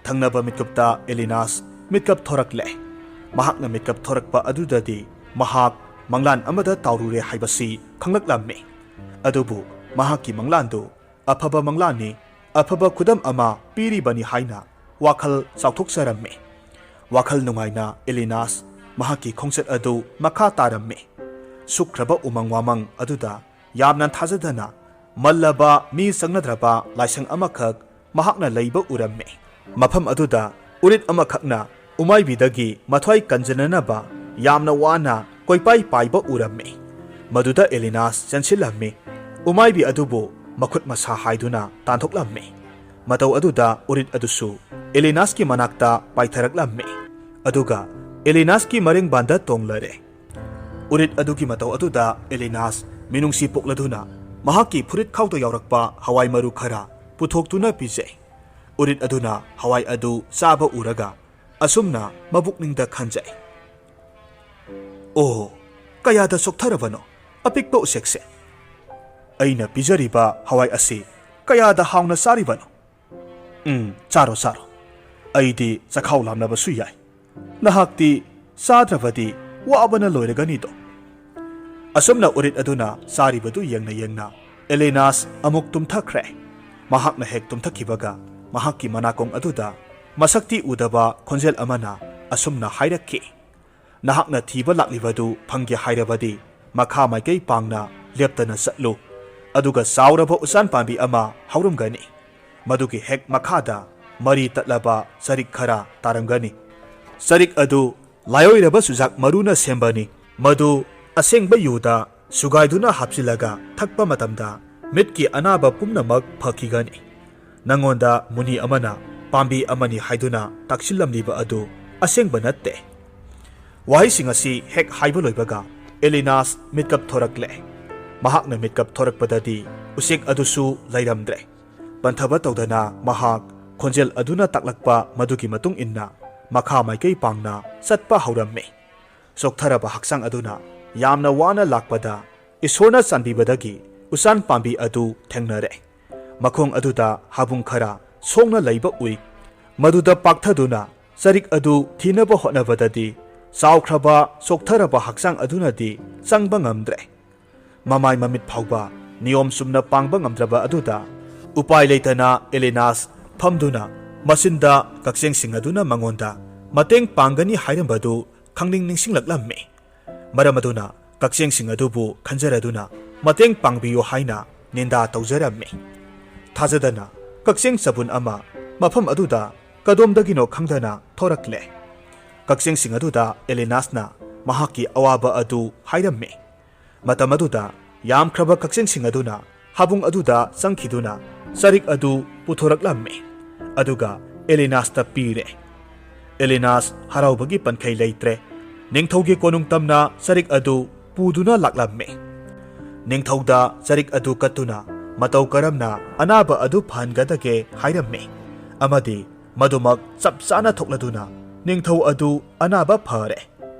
ꯊꯪꯅꯕ ꯃꯤꯠꯀꯨꯞꯇ ꯑꯦꯂꯤꯅꯥꯁ ꯃꯤꯠꯀꯞ ꯊꯣꯔꯛꯂꯦ꯫ ꯃꯍꯥꯛꯅ ꯃꯤꯠꯀꯞ ꯊꯣꯔꯛꯄ ꯑꯗꯨꯗꯗꯤ ꯃꯍꯥꯛ ꯃꯪꯂꯥꯟ ꯑꯃꯗ ꯇꯥꯎꯔꯨꯔꯦ ꯍꯥꯏꯕꯁꯤ ꯈꯪꯂꯛꯂꯝꯃꯤ꯫ ꯑꯗꯨꯕꯨ ꯃꯍꯥꯛꯀꯤ ꯃꯪꯂꯥꯟꯗꯨ ꯑꯐꯕ ꯃꯪꯂꯥꯟꯅꯤ, ꯑꯐꯕ ꯈꯨꯗꯝ ꯑꯃ ꯄꯤꯔꯤꯕꯅꯤ ꯍꯥꯏꯅ ꯋꯥꯈꯜ ꯆꯥꯎꯊꯣꯛꯆꯔꯝꯃꯤ꯫ ꯋꯥꯈꯜ ꯅꯨꯡꯉꯥꯏꯅ ꯑꯦꯂꯤꯅꯥꯁ ꯃꯍꯥꯛꯀꯤ ꯈꯣꯡꯆꯠ ꯑꯗꯨ ꯃꯈꯥ ꯇꯥꯔꯝꯃꯤ꯫ ꯁꯨꯛꯈ꯭ꯔꯕ ꯎꯃꯪ ꯋꯥꯃꯪ ꯑꯗꯨꯗ ꯌꯥꯝꯅ ꯊꯥꯖꯗꯅ ꯃꯜꯂꯕ ꯃꯤ ꯆꯪꯅꯗ꯭ꯔꯕ ꯂꯥꯏꯁꯪ ꯑꯃꯈꯛ ꯃꯍꯥꯛꯅ ꯂꯩꯕ ꯎꯔꯝꯃꯤ꯫ ꯃꯐꯝ ꯑꯗꯨꯗ ꯎꯔꯤꯠ ꯑꯃꯈꯛꯅ ꯎꯃꯥꯏꯕꯤꯗꯒꯤ ꯃꯊ꯭ꯋꯥꯏ ꯀꯟꯖꯅꯅꯕ ꯌꯥꯝꯅ ꯋꯥꯅ ꯀꯣꯏꯄꯥꯏ ꯄꯥꯏꯕ ꯎꯔꯝꯃꯤ꯫ ꯃꯗꯨꯗ ꯑꯦꯂꯤꯅꯥꯁ ꯆꯦꯟꯁꯤꯜꯂꯝꯃꯤ꯫ ꯎꯃꯥꯏꯕꯤ ꯑꯗꯨꯕꯨ ꯃꯈꯨꯠ ꯃꯁꯥ ꯍꯥꯏꯗꯨꯅ ꯇꯥꯟꯊꯣꯛꯂꯝꯃꯤ꯫ ꯃꯇꯧ ꯑꯗꯨꯗ ꯎꯔꯤꯠ ꯑꯗꯨꯁꯨ ꯑꯦꯂꯤꯅꯥꯁꯀꯤ ꯃꯅꯥꯛꯇ ꯄꯥꯏꯊꯔꯛꯂꯝꯃꯤ꯫ ꯑꯗꯨꯒ ꯑꯦꯂꯤꯅꯥꯁꯀꯤ ꯃꯔꯦꯡꯕꯥꯟꯗ ꯇꯣꯡꯂꯔꯦ꯫ ꯎꯔꯤꯠ ꯑꯗꯨꯒꯤ ꯃꯇꯧ ꯑꯗꯨꯗ ꯑꯦꯂꯤꯅꯥꯁ ꯃꯤꯅꯨꯡꯁꯤ ꯄꯣꯛꯂꯗꯨꯅ ꯃꯍꯥꯛꯀꯤ ꯐꯨꯔꯤꯠ ꯈꯥꯎꯗ ꯌꯥꯎꯔꯛꯄ ꯍꯋꯥꯏ ꯃꯔꯨ ꯈꯔ ꯄꯨꯊꯣꯛꯇꯨꯅ ꯄꯤꯖꯩ꯫ ꯎꯔꯤꯠ ꯑꯗꯨꯅ ꯍꯋꯥꯏ ꯑꯗꯨ ꯆꯥꯕ ꯎꯔꯒ ꯑꯁꯨꯝꯅ ꯃꯕꯨꯛꯅꯤꯡꯗ ꯈꯟꯖꯩ, "ꯑꯣ, ꯀꯌꯥꯗ ꯆꯣꯛꯊꯔꯕꯅꯣ ꯑꯄꯤꯛꯄ ꯎꯆꯦꯛꯁꯦ! ꯑꯩꯅ ꯄꯤꯖꯔꯤꯕ ꯍꯋꯥꯏ ꯑꯁꯤ ꯀꯌꯥꯗ ꯍꯥꯎꯅ ꯆꯥꯔꯤꯕꯅꯣ! ꯎꯝ, ꯆꯥꯔꯣ, ꯆꯥꯔꯣ꯫ ꯑꯩꯗꯤ ꯆꯈꯥꯎ ꯂꯥꯝꯂꯕꯁꯨ ꯌꯥꯏ꯫ ꯅꯍꯥꯛꯇꯤ ꯆꯥꯗ꯭ꯔꯕꯗꯤ ꯋꯥꯕꯅ ꯂꯣꯏꯔꯒꯅꯤꯗꯣ"꯫ ꯑꯁꯨꯝꯅ ꯎꯔꯤꯠ ꯑꯗꯨꯅ ꯆꯥꯔꯤꯕꯗꯨ ꯌꯦꯡꯅ ꯌꯦꯡꯅ ꯑꯦꯂꯤꯅꯥꯁ ꯑꯃꯨꯛ ꯇꯨꯝꯊꯈ꯭ꯔꯦ꯫ ꯃꯍꯥꯛꯅ ꯍꯦꯛ ꯇꯨꯝꯊꯈꯤꯕꯒ ꯃꯍꯥꯛꯀꯤ ꯃꯅꯥꯀꯣꯡ ꯑꯗꯨꯗ ꯃꯁꯛꯇꯤ ꯎꯗꯕ ꯈꯣꯟꯖꯦꯜ ꯑꯃꯅ ꯑꯁꯨꯝꯅ ꯍꯥꯏꯔꯛꯈꯤ, "ꯅꯍꯥꯛꯅ ꯊꯤꯕ ꯂꯥꯛꯂꯤꯕꯗꯨ ꯐꯪꯒꯦ ꯍꯥꯏꯔꯕꯗꯤ ꯃꯈꯥ ꯃꯥꯏꯀꯩ ꯄꯥꯡꯅ ꯂꯦꯞꯇꯅ ꯆꯠꯂꯨ, ꯑꯗꯨꯒ ꯆꯥꯎꯔꯕ ꯎꯆꯥꯟ ꯄꯥꯝꯕꯤ ꯑꯃ ꯍꯧꯔꯝꯒꯅꯤ꯫ ꯃꯗꯨꯒꯤ ꯍꯦꯛ ꯃꯈꯥꯗ ꯃꯔꯤ ꯇꯠꯂꯕ ꯆꯔꯤꯛ ꯈꯔ ꯇꯥꯔꯝꯒꯅꯤ꯫ ꯆꯔꯤꯛ ꯑꯗꯨ ꯂꯥꯏꯑꯣꯏꯔꯕ ꯆꯨꯖꯥꯛ ꯃꯔꯨꯅ ꯁꯦꯝꯕꯅꯤ꯫ ꯃꯗꯨ ꯑꯁꯦꯡꯕ ꯌꯨꯗ ꯁꯨꯒꯥꯏꯗꯨꯅ ꯍꯥꯞꯆꯤꯜꯂꯒ ꯊꯛꯄ ꯃꯇꯝꯗ ꯃꯤꯠꯀꯤ ꯑꯅꯥꯕ ꯄꯨꯝꯅꯃꯛ ꯐꯈꯤꯒꯅꯤ꯫ ꯅꯉꯣꯟꯗ ꯃꯨꯅꯤ ꯑꯃꯅ ꯄꯥꯝꯕꯤ ꯑꯃꯅꯤ ꯍꯥꯏꯗꯨꯅ ꯇꯥꯛꯁꯤꯜꯂꯝꯂꯤꯕ ꯑꯗꯨ ꯑꯁꯦꯡꯕ ꯅꯠꯇꯦ꯫ ꯋꯥꯍꯩꯁꯤꯡ ꯑꯁꯤ ꯍꯦꯛ ꯍꯥꯏꯕ ꯂꯣꯏꯕꯒ ꯑꯦꯂꯤꯅꯥꯁ ꯃꯤꯠꯀꯞ ꯊꯣꯔꯛꯂꯦ꯫ ꯃꯍꯥꯛꯅ ꯃꯤꯠꯀꯞ ꯊꯣꯔꯛꯄꯗꯗꯤ ꯎꯆꯦꯛ ꯑꯗꯨꯁꯨ ꯂꯩꯔꯝꯗ꯭ꯔꯦ꯫ ꯄꯟꯊꯕ ꯇꯧꯗꯅ ꯃꯍꯥꯛ ꯈꯣꯟꯖꯦꯜ ꯑꯗꯨꯅ ꯇꯥꯛꯂꯛꯄ ꯃꯗꯨꯒꯤ ꯃꯇꯨꯡ ꯏꯟꯅ ꯃꯈꯥ ꯃꯥꯏꯀꯩ ꯄꯥꯡꯅ ꯆꯠꯄ ꯍꯧꯔꯝꯃꯤ꯫ ꯆꯣꯛꯊꯔꯕ ꯍꯛꯆꯥꯡ ꯑꯗꯨꯅ ꯌꯥꯝꯅ ꯋꯥꯅ ꯂꯥꯛꯄꯗ ꯏꯁꯣꯔꯅ ꯆꯥꯟꯕꯤꯕꯗꯒꯤ ꯎꯆꯥꯟ ꯄꯥꯝꯕꯤ ꯑꯗꯨ ꯊꯦꯡꯅꯔꯦ꯫ ꯃꯈꯣꯡ ꯑꯗꯨꯗ ꯍꯥꯕꯨꯡ ꯈꯔ ꯁꯣꯡꯅ ꯂꯩꯕ ꯎꯏ꯫ ꯃꯗꯨꯗ ꯄꯥꯛꯊꯗꯨꯅ ꯆꯔꯤꯛ ꯑꯗꯨ ꯊꯤꯅꯕ ꯍꯣꯠꯅꯕꯗꯗꯤ ꯆꯥꯎꯈ꯭ꯔꯕ ꯆꯣꯛꯊꯔꯕ ꯍꯛꯆꯥꯡ ꯑꯗꯨꯅꯗꯤ ꯆꯪꯕ ꯉꯝꯗ꯭ꯔꯦ꯫ ꯃꯃꯥꯏ ꯃꯃꯤꯠ ꯐꯥꯎꯕ ꯅꯤꯌꯣꯝ ꯆꯨꯝꯅ ꯄꯥꯡꯕ ꯉꯝꯗ꯭ꯔꯕ ꯑꯗꯨꯗ ꯎꯄꯥꯏ ꯂꯩꯇꯅ ꯑꯦꯂꯤꯅꯥꯁ ꯐꯝꯗꯨꯅ ꯃꯆꯤꯟꯗ ꯀꯛꯆꯦꯡꯁꯤꯡ ꯑꯗꯨꯅ ꯃꯉꯣꯟꯗ ꯃꯇꯦꯡ ꯄꯥꯡꯒꯅꯤ ꯍꯥꯏꯔꯝꯕꯗꯨ ꯈꯪꯅꯤꯡ ꯅꯤꯡꯁꯤꯡꯂꯛꯂꯝꯃꯤ꯫ ꯃꯔꯝ ꯑꯗꯨꯅ ꯀꯛꯆꯦꯡꯁꯤꯡ ꯑꯗꯨꯕꯨ ꯈꯟꯖꯔꯗꯨꯅ ꯃꯇꯦꯡ ꯄꯥꯡꯕꯤꯌꯨ ꯍꯥꯏꯅ ꯅꯤꯟꯗꯥ ꯇꯧꯖꯔꯝꯃꯤ꯫ ꯊꯥꯖꯗꯅ ꯀꯛꯆꯦꯡ ꯆꯕꯨꯟ ꯑꯃ ꯃꯐꯝ ꯑꯗꯨꯗ ꯀꯗꯣꯝꯗꯒꯤꯅꯣ ꯈꯪꯗꯅ ꯊꯣꯔꯛꯂꯦ꯫ ꯀꯛꯆꯦꯡꯁꯤꯡ ꯑꯗꯨꯗ ꯑꯦꯂꯤꯅꯥꯁꯅ ꯃꯍꯥꯛꯀꯤ ꯑꯋꯥꯕ ꯑꯗꯨ ꯍꯥꯏꯔꯝꯃꯤ꯫ ꯃꯇꯝ ꯑꯗꯨꯗ ꯌꯥꯝꯈ꯭ꯔꯕ ꯀꯛꯆꯦꯡꯁꯤꯡ ꯑꯗꯨꯅ ꯍꯥꯕꯨꯡ ꯑꯗꯨꯗ ꯆꯪꯈꯤꯗꯨꯅ ꯆꯔꯤꯛ ꯑꯗꯨ ꯄꯨꯊꯣꯔꯛꯂꯝꯃꯤ, ꯑꯗꯨꯒ ꯑꯦꯂꯤꯅꯥꯁꯇ ꯄꯤꯔꯦ꯫ ꯑꯦꯂꯤꯅꯥꯁ ꯍꯔꯥꯎꯕꯒꯤ ꯄꯟꯈꯩ ꯂꯩꯇ꯭ꯔꯦ꯫ ꯅꯤꯡꯊꯧꯒꯤ ꯀꯣꯅꯨꯡ ꯇꯝꯅ ꯆꯔꯤꯛ ꯑꯗꯨ ꯄꯨꯗꯨꯅ ꯂꯥꯛꯂꯝꯃꯤ꯫ ꯅꯤꯡꯊꯧꯗ ꯆꯔꯤꯛ ꯑꯗꯨ ꯀꯠꯇꯨꯅ ꯃꯇꯧ ꯀꯔꯝꯅ ꯑꯅꯥꯕ ꯑꯗꯨ ꯐꯍꯟꯒꯗꯒꯦ ꯍꯥꯏꯔꯝꯃꯤ, ꯑꯃꯗꯤ ꯃꯗꯨꯃꯛ ꯆꯞ ꯆꯥꯅ ꯊꯣꯛꯂꯗꯨꯅ ꯅꯤꯡꯊꯧ ꯑꯗꯨ ꯑꯅꯥꯕ ꯐꯔꯦ꯫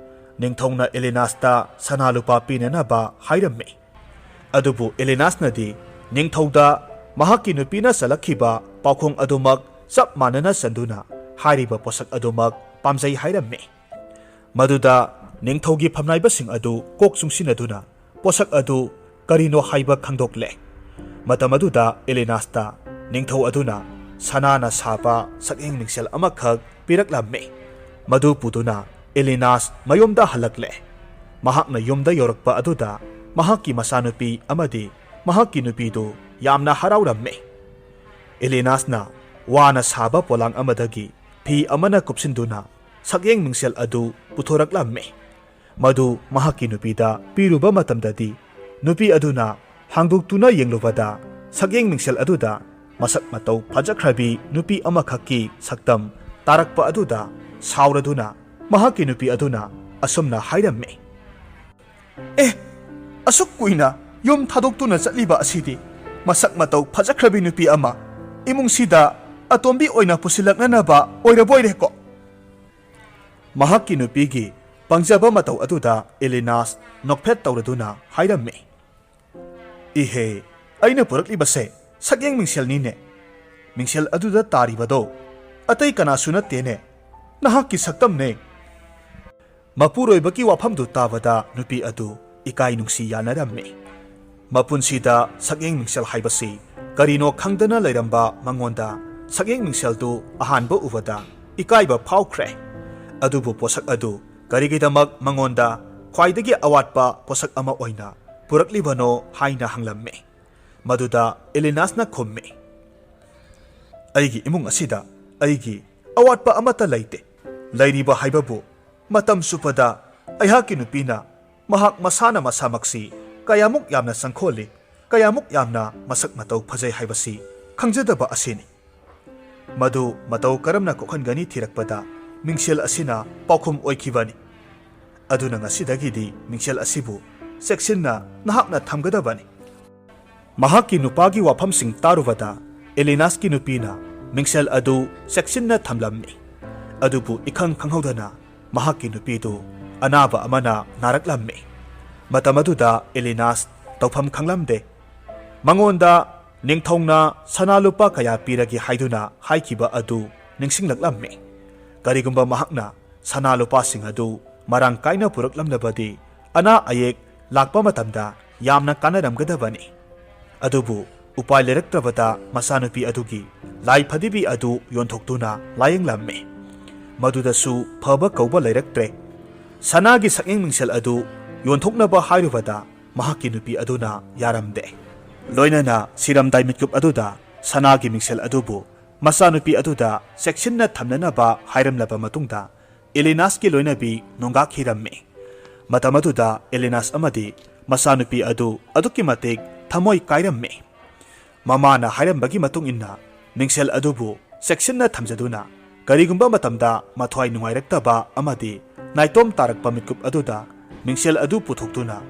ꯅꯤꯡꯊꯧꯅ ꯑꯦꯂꯤꯅꯥꯁꯇ ꯁꯅꯥ ꯂꯨꯄꯥ ꯄꯤꯅꯅꯕ ꯍꯥꯏꯔꯝꯃꯤ꯫ ꯑꯗꯨꯕꯨ ꯑꯦꯂꯤꯅꯥꯁꯅꯗꯤ ꯅꯤꯡꯊꯧꯗ ꯃꯍꯥꯛꯀꯤ ꯅꯨꯄꯤꯅ ꯆꯜꯂꯛꯈꯤꯕ ꯄꯥꯎꯈꯣꯡ ꯑꯗꯨꯃꯛ ꯆꯞ ꯃꯥꯟꯅꯅ ꯆꯟꯗꯨꯅ ꯍꯥꯏꯔꯤꯕ ꯄꯣꯠꯁꯛ ꯑꯗꯨꯃꯛ ꯄꯥꯝꯖꯩ ꯍꯥꯏꯔꯝꯃꯤ꯫ ꯃꯗꯨꯗ ꯅꯤꯡꯊꯧꯒꯤ ꯐꯝꯅꯥꯏꯕꯁꯤꯡ ꯑꯗꯨ ꯀꯣꯛ ꯆꯨꯡꯁꯤꯟꯅꯗꯨꯅ ꯄꯣꯠꯁꯛ ꯑꯗꯨ ꯀꯔꯤꯅꯣ ꯍꯥꯏꯕ ꯈꯪꯗꯣꯛꯂꯦ꯫ ꯃꯇꯝ ꯑꯗꯨꯗ ꯑꯦꯂꯤꯅꯥꯁꯇ ꯅꯤꯡꯊꯧ ꯑꯗꯨꯅ ꯁꯅꯥꯅ ꯁꯥꯕ ꯁꯛꯌꯦꯡ ꯃꯤꯡꯁꯦꯜ ꯑꯃꯈꯛ ꯄꯤꯔꯛꯂꯝꯃꯤ꯫ ꯃꯗꯨ ꯄꯨꯗꯨꯅ ꯑꯦꯂꯤꯅꯥꯁ ꯃꯌꯨꯝꯗ ꯍꯜꯂꯛꯂꯦ꯫ ꯃꯍꯥꯛꯅ ꯌꯨꯝꯗ ꯌꯧꯔꯛꯄ ꯑꯗꯨꯗ ꯃꯍꯥꯛꯀꯤ ꯃꯆꯥꯅꯨꯄꯤ ꯑꯃꯗꯤ ꯃꯍꯥꯛꯀꯤ ꯅꯨꯄꯤꯗꯨ ꯌꯥꯝꯅ ꯍꯔꯥꯎꯔꯝꯃꯤ꯫ ꯑꯦꯂꯤꯅꯥꯁꯅ ꯋꯥꯅ ꯁꯥꯕ ꯄꯣꯂꯥꯡ ꯑꯃꯗꯒꯤ ꯐꯤ ꯑꯃꯅ ꯀꯨꯞꯁꯤꯟꯗꯨꯅ ꯁꯛꯌꯦꯡ ꯃꯤꯡꯁꯦꯜ ꯑꯗꯨ ꯄꯨꯊꯣꯔꯛꯂꯝꯃꯤ꯫ ꯃꯗꯨ ꯃꯍꯥꯛꯀꯤ ꯅꯨꯄꯤꯗ ꯄꯤꯔꯨꯕ ꯃꯇꯝꯗꯗꯤ, ꯅꯨꯄꯤ ꯑꯗꯨꯅ ꯍꯥꯡꯗꯣꯛꯇꯨꯅ ꯌꯦꯡꯂꯨꯕꯗ, ꯁꯛꯌꯦꯡ ꯃꯤꯡꯁꯦꯜ ꯑꯗꯨꯗ ꯃꯁꯛ ꯃꯇꯧ ꯐꯖꯈ꯭ꯔꯕꯤ ꯅꯨꯄꯤ ꯑꯃꯈꯛꯀꯤ ꯁꯛꯇꯝ ꯇꯥꯔꯛꯄ ꯑꯗꯨꯗ ꯁꯥꯎꯔꯗꯨꯅ ꯃꯍꯥꯛꯀꯤ ꯅꯨꯄꯤ ꯑꯗꯨꯅ ꯑꯁꯨꯝꯅ ꯍꯥꯏꯔꯝꯃꯤ, "ꯑꯦ, ꯑꯁꯨꯛ ꯀꯨꯏꯅ ꯌꯨꯝ ꯊꯥꯗꯣꯛꯇꯨꯅ ꯆꯠꯂꯤꯕ ꯑꯁꯤꯗꯤ ꯃꯁꯛ ꯃꯇꯧ ꯐꯖꯈ꯭ꯔꯕꯤ ꯅꯨꯄꯤ ꯑꯃ ꯏꯃꯨꯡꯁꯤꯗ ꯑꯇꯣꯝꯕꯤ ꯑꯣꯏꯅ ꯄꯨꯁꯤꯜꯂꯛꯅꯅꯕ ꯑꯣꯏꯔꯕꯣꯏꯔꯦꯀꯣ?" ꯃꯍꯥꯛꯀꯤ ꯅꯨꯄꯤꯒꯤ ꯄꯪꯖꯕ ꯃꯇꯧ ꯑꯗꯨꯗ ꯑꯦꯂꯤꯅꯥꯁ ꯅꯣꯛꯐꯦꯠ ꯇꯧꯔꯗꯨꯅ ꯍꯥꯏꯔꯝꯃꯤ, "ꯏꯍꯦ, ꯑꯩꯅ ꯄꯨꯔꯛꯂꯤꯕꯁꯦ ꯁꯛꯌꯦꯡ ꯃꯤꯡꯁꯦꯜꯅꯤꯅꯦ꯫ ꯃꯤꯡꯁꯦꯜ ꯑꯗꯨꯗ ꯇꯥꯔꯤꯕꯗꯣ ꯑꯇꯩ ꯀꯅꯥꯁꯨ ꯅꯠꯇꯦꯅꯦ, ꯅꯍꯥꯛꯀꯤ ꯁꯛꯇꯝꯅꯦ!" ꯃꯄꯨꯔꯣꯏꯕꯒꯤ ꯋꯥꯐꯝꯗꯨ ꯇꯥꯕꯗ ꯅꯨꯄꯤ ꯑꯗꯨ ꯏꯀꯥꯏ ꯅꯨꯡꯁꯤ ꯌꯥꯅꯔꯝꯃꯤ꯫ ꯃꯄꯨꯟꯁꯤꯗ ꯁꯛꯌꯦꯡ ꯃꯤꯡꯁꯦꯜ ꯍꯥꯏꯕꯁꯤ ꯀꯔꯤꯅꯣ ꯈꯪꯗꯅ ꯂꯩꯔꯝꯕ ꯃꯉꯣꯟꯗ ꯁꯛꯌꯦꯡ ꯃꯤꯡꯁꯦꯜꯗꯨ ꯑꯍꯥꯟꯕ ꯎꯕꯗ ꯏꯀꯥꯏꯕ ꯐꯥꯎꯈ꯭ꯔꯦ꯫ ꯑꯗꯨꯕꯨ ꯄꯣꯠꯁꯛ ꯑꯗꯨ ꯀꯔꯤꯒꯤꯗꯃꯛ ꯃꯉꯣꯟꯗ ꯈ꯭ꯋꯥꯏꯗꯒꯤ ꯑꯋꯥꯠꯄ ꯄꯣꯠꯁꯛ ꯑꯃ ꯑꯣꯏꯅ ꯄꯨꯔꯛꯂꯤꯕꯅꯣ ꯍꯥꯏꯅ ꯍꯪꯂꯝꯃꯤ꯫ ꯃꯗꯨꯗ ꯑꯦꯂꯤꯅꯥꯁꯅ ꯈꯨꯝꯃꯤ, "ꯑꯩꯒꯤ ꯏꯃꯨꯡ ꯑꯁꯤꯗ ꯑꯩꯒꯤ ꯑꯋꯥꯠꯄ ꯑꯃꯠꯇ ꯂꯩꯇꯦ꯫ ꯂꯩꯔꯤꯕ ꯍꯥꯏꯕꯕꯨ ꯃꯇꯝ ꯆꯨꯞꯄꯗ ꯑꯩꯍꯥꯛꯀꯤ ꯅꯨꯄꯤꯅ ꯃꯍꯥꯛ ꯃꯁꯥꯅ ꯃꯁꯥꯃꯛꯁꯤ ꯀꯌꯥꯃꯨꯛ ꯌꯥꯝꯅ ꯆꯪꯈꯣꯜꯂꯤ, ꯀꯌꯥꯃꯨꯛ ꯌꯥꯝꯅ ꯃꯁꯛ ꯃꯇꯧ ꯐꯖꯩ ꯍꯥꯏꯕꯁꯤ ꯈꯪꯖꯗꯕ ꯑꯁꯤꯅꯤ꯫ ꯃꯗꯨ ꯃꯇꯧ ꯀꯔꯝꯅ ꯀꯣꯛꯍꯟꯒꯅꯤ ꯊꯤꯔꯛꯄꯗ ꯃꯤꯡꯁꯦꯜ ꯑꯁꯤꯅ ꯄꯥꯎꯈꯨꯝ ꯑꯣꯏꯈꯤꯕꯅꯤ꯫ ꯑꯗꯨꯅ ꯉꯁꯤꯗꯒꯤꯗꯤ ꯃꯤꯡꯁꯦꯜ ꯑꯁꯤꯕꯨ ꯆꯦꯛꯁꯤꯟꯅ ꯅꯍꯥꯛꯅ ꯊꯝꯒꯗꯕꯅꯤ꯫" ꯃꯍꯥꯛꯀꯤ ꯅꯨꯄꯥꯒꯤ ꯋꯥꯐꯝꯁꯤꯡ ꯇꯥꯔꯨꯕꯗ ꯑꯦꯂꯤꯅꯥꯁꯀꯤ ꯅꯨꯄꯤꯅ ꯃꯤꯡꯁꯦꯜ ꯑꯗꯨ ꯆꯦꯛꯁꯤꯟꯅ ꯊꯝꯂꯝꯃꯤ꯫ ꯑꯗꯨꯕꯨ ꯏꯈꯪ ꯈꯪꯍꯧꯗꯅ ꯃꯍꯥꯛꯀꯤ ꯅꯨꯄꯤꯗꯨ ꯑꯅꯥꯕ ꯑꯃꯅ ꯅꯥꯔꯛꯂꯝꯃꯤ꯫ ꯃꯇꯝ ꯑꯗꯨꯗ ꯑꯦꯂꯤꯅꯥꯁ ꯇꯧꯐꯝ ꯈꯪꯂꯝꯗꯦ꯫ ꯃꯉꯣꯟꯗ ꯅꯤꯡꯊꯧꯅ ꯁꯅꯥ ꯂꯨꯄꯥ ꯀꯌꯥ ꯄꯤꯔꯒꯦ ꯍꯥꯏꯗꯨꯅ ꯍꯥꯏꯈꯤꯕ ꯑꯗꯨ ꯅꯤꯡꯁꯤꯡꯂꯛꯂꯝꯃꯤ꯫ ꯀꯔꯤꯒꯨꯝꯕ ꯃꯍꯥꯛꯅ ꯁꯅꯥ ꯂꯨꯄꯥꯁꯤꯡ ꯑꯗꯨ ꯃꯔꯥꯡ ꯀꯥꯏꯅ ꯄꯨꯔꯛꯂꯝꯂꯕꯗꯤ ꯑꯅꯥ ꯑꯌꯦꯛ ꯂꯥꯛꯄ ꯃꯇꯝꯗ ꯌꯥꯝꯅ ꯀꯥꯟꯅꯔꯝꯒꯗꯕꯅꯤ꯫ ꯑꯗꯨꯕꯨ ꯎꯄꯥꯏ ꯂꯩꯔꯛꯇ꯭ꯔꯕꯗ ꯃꯆꯥꯅꯨꯄꯤ ꯑꯗꯨꯒꯤ ꯂꯥꯏ ꯐꯗꯤꯕꯤ ꯑꯗꯨ ꯌꯣꯟꯊꯣꯛꯇꯨꯅ ꯂꯥꯌꯦꯡꯂꯝꯃꯤ꯫ ꯃꯗꯨꯗꯁꯨ ꯐꯕ ꯀꯧꯕ ꯂꯩꯔꯛꯇ꯭ꯔꯦ꯫ ꯁꯅꯥꯒꯤ ꯁꯛꯌꯦꯡ ꯃꯤꯡꯁꯦꯜ ꯑꯗꯨ ꯌꯣꯟꯊꯣꯛꯅꯕ ꯍꯥꯏꯔꯨꯕꯗ ꯃꯍꯥꯛꯀꯤ ꯅꯨꯄꯤ ꯑꯗꯨꯅ ꯌꯥꯔꯝꯗꯦ꯫ ꯂꯣꯏꯅꯅ ꯁꯤꯔꯝꯗꯥꯏ ꯃꯤꯠꯀꯨꯞ ꯑꯗꯨꯗ ꯁꯅꯥꯒꯤ ꯃꯤꯡꯁꯦꯜ ꯑꯗꯨꯕꯨ ꯃꯆꯥꯅꯨꯄꯤ ꯑꯗꯨꯗ ꯆꯦꯛꯁꯤꯟꯅ ꯊꯝꯅꯅꯕ ꯍꯥꯏꯔꯝꯂꯕ ꯃꯇꯨꯡꯗ, ꯏꯂꯤꯅꯥꯁꯀꯤ ꯂꯣꯏꯅꯕꯤ ꯅꯣꯡꯒꯥꯛ ꯍꯤꯔꯝꯃꯤ꯫ ꯃꯇꯝ ꯑꯗꯨꯗ ꯏꯂꯤꯅꯥꯁ ꯑꯃꯗꯤ ꯃꯆꯥꯅꯨꯄꯤ ꯑꯗꯨ ꯑꯗꯨꯛꯀꯤ ꯃꯇꯤꯛ ꯊꯃꯣꯏ ꯀꯥꯏꯔꯝꯃꯤ꯫ ꯃꯃꯥꯅ ꯍꯥꯏꯔꯝꯕꯒꯤ ꯃꯇꯨꯡ ꯏꯟꯅ, ꯃꯤꯡꯁꯦꯜ ꯑꯗꯨꯕꯨ ꯆꯦꯛꯁꯤꯟꯅ ꯊꯝꯖꯗꯨꯅ, ꯀꯔꯤꯒꯨꯝꯕ ꯃꯇꯝꯗ ꯃꯊ꯭ꯋꯥꯏ ꯅꯨꯡꯉꯥꯏꯔꯛꯇꯕ ꯑꯃꯗꯤ ꯅꯥꯏꯇꯣꯝ ꯇꯥꯔꯛꯄ ꯃꯤꯠꯀꯨꯞ ꯑꯗꯨꯗ ꯃꯤꯡꯁꯦꯜ ꯑꯗꯨ ꯄꯨꯊꯣꯛꯇꯨꯅ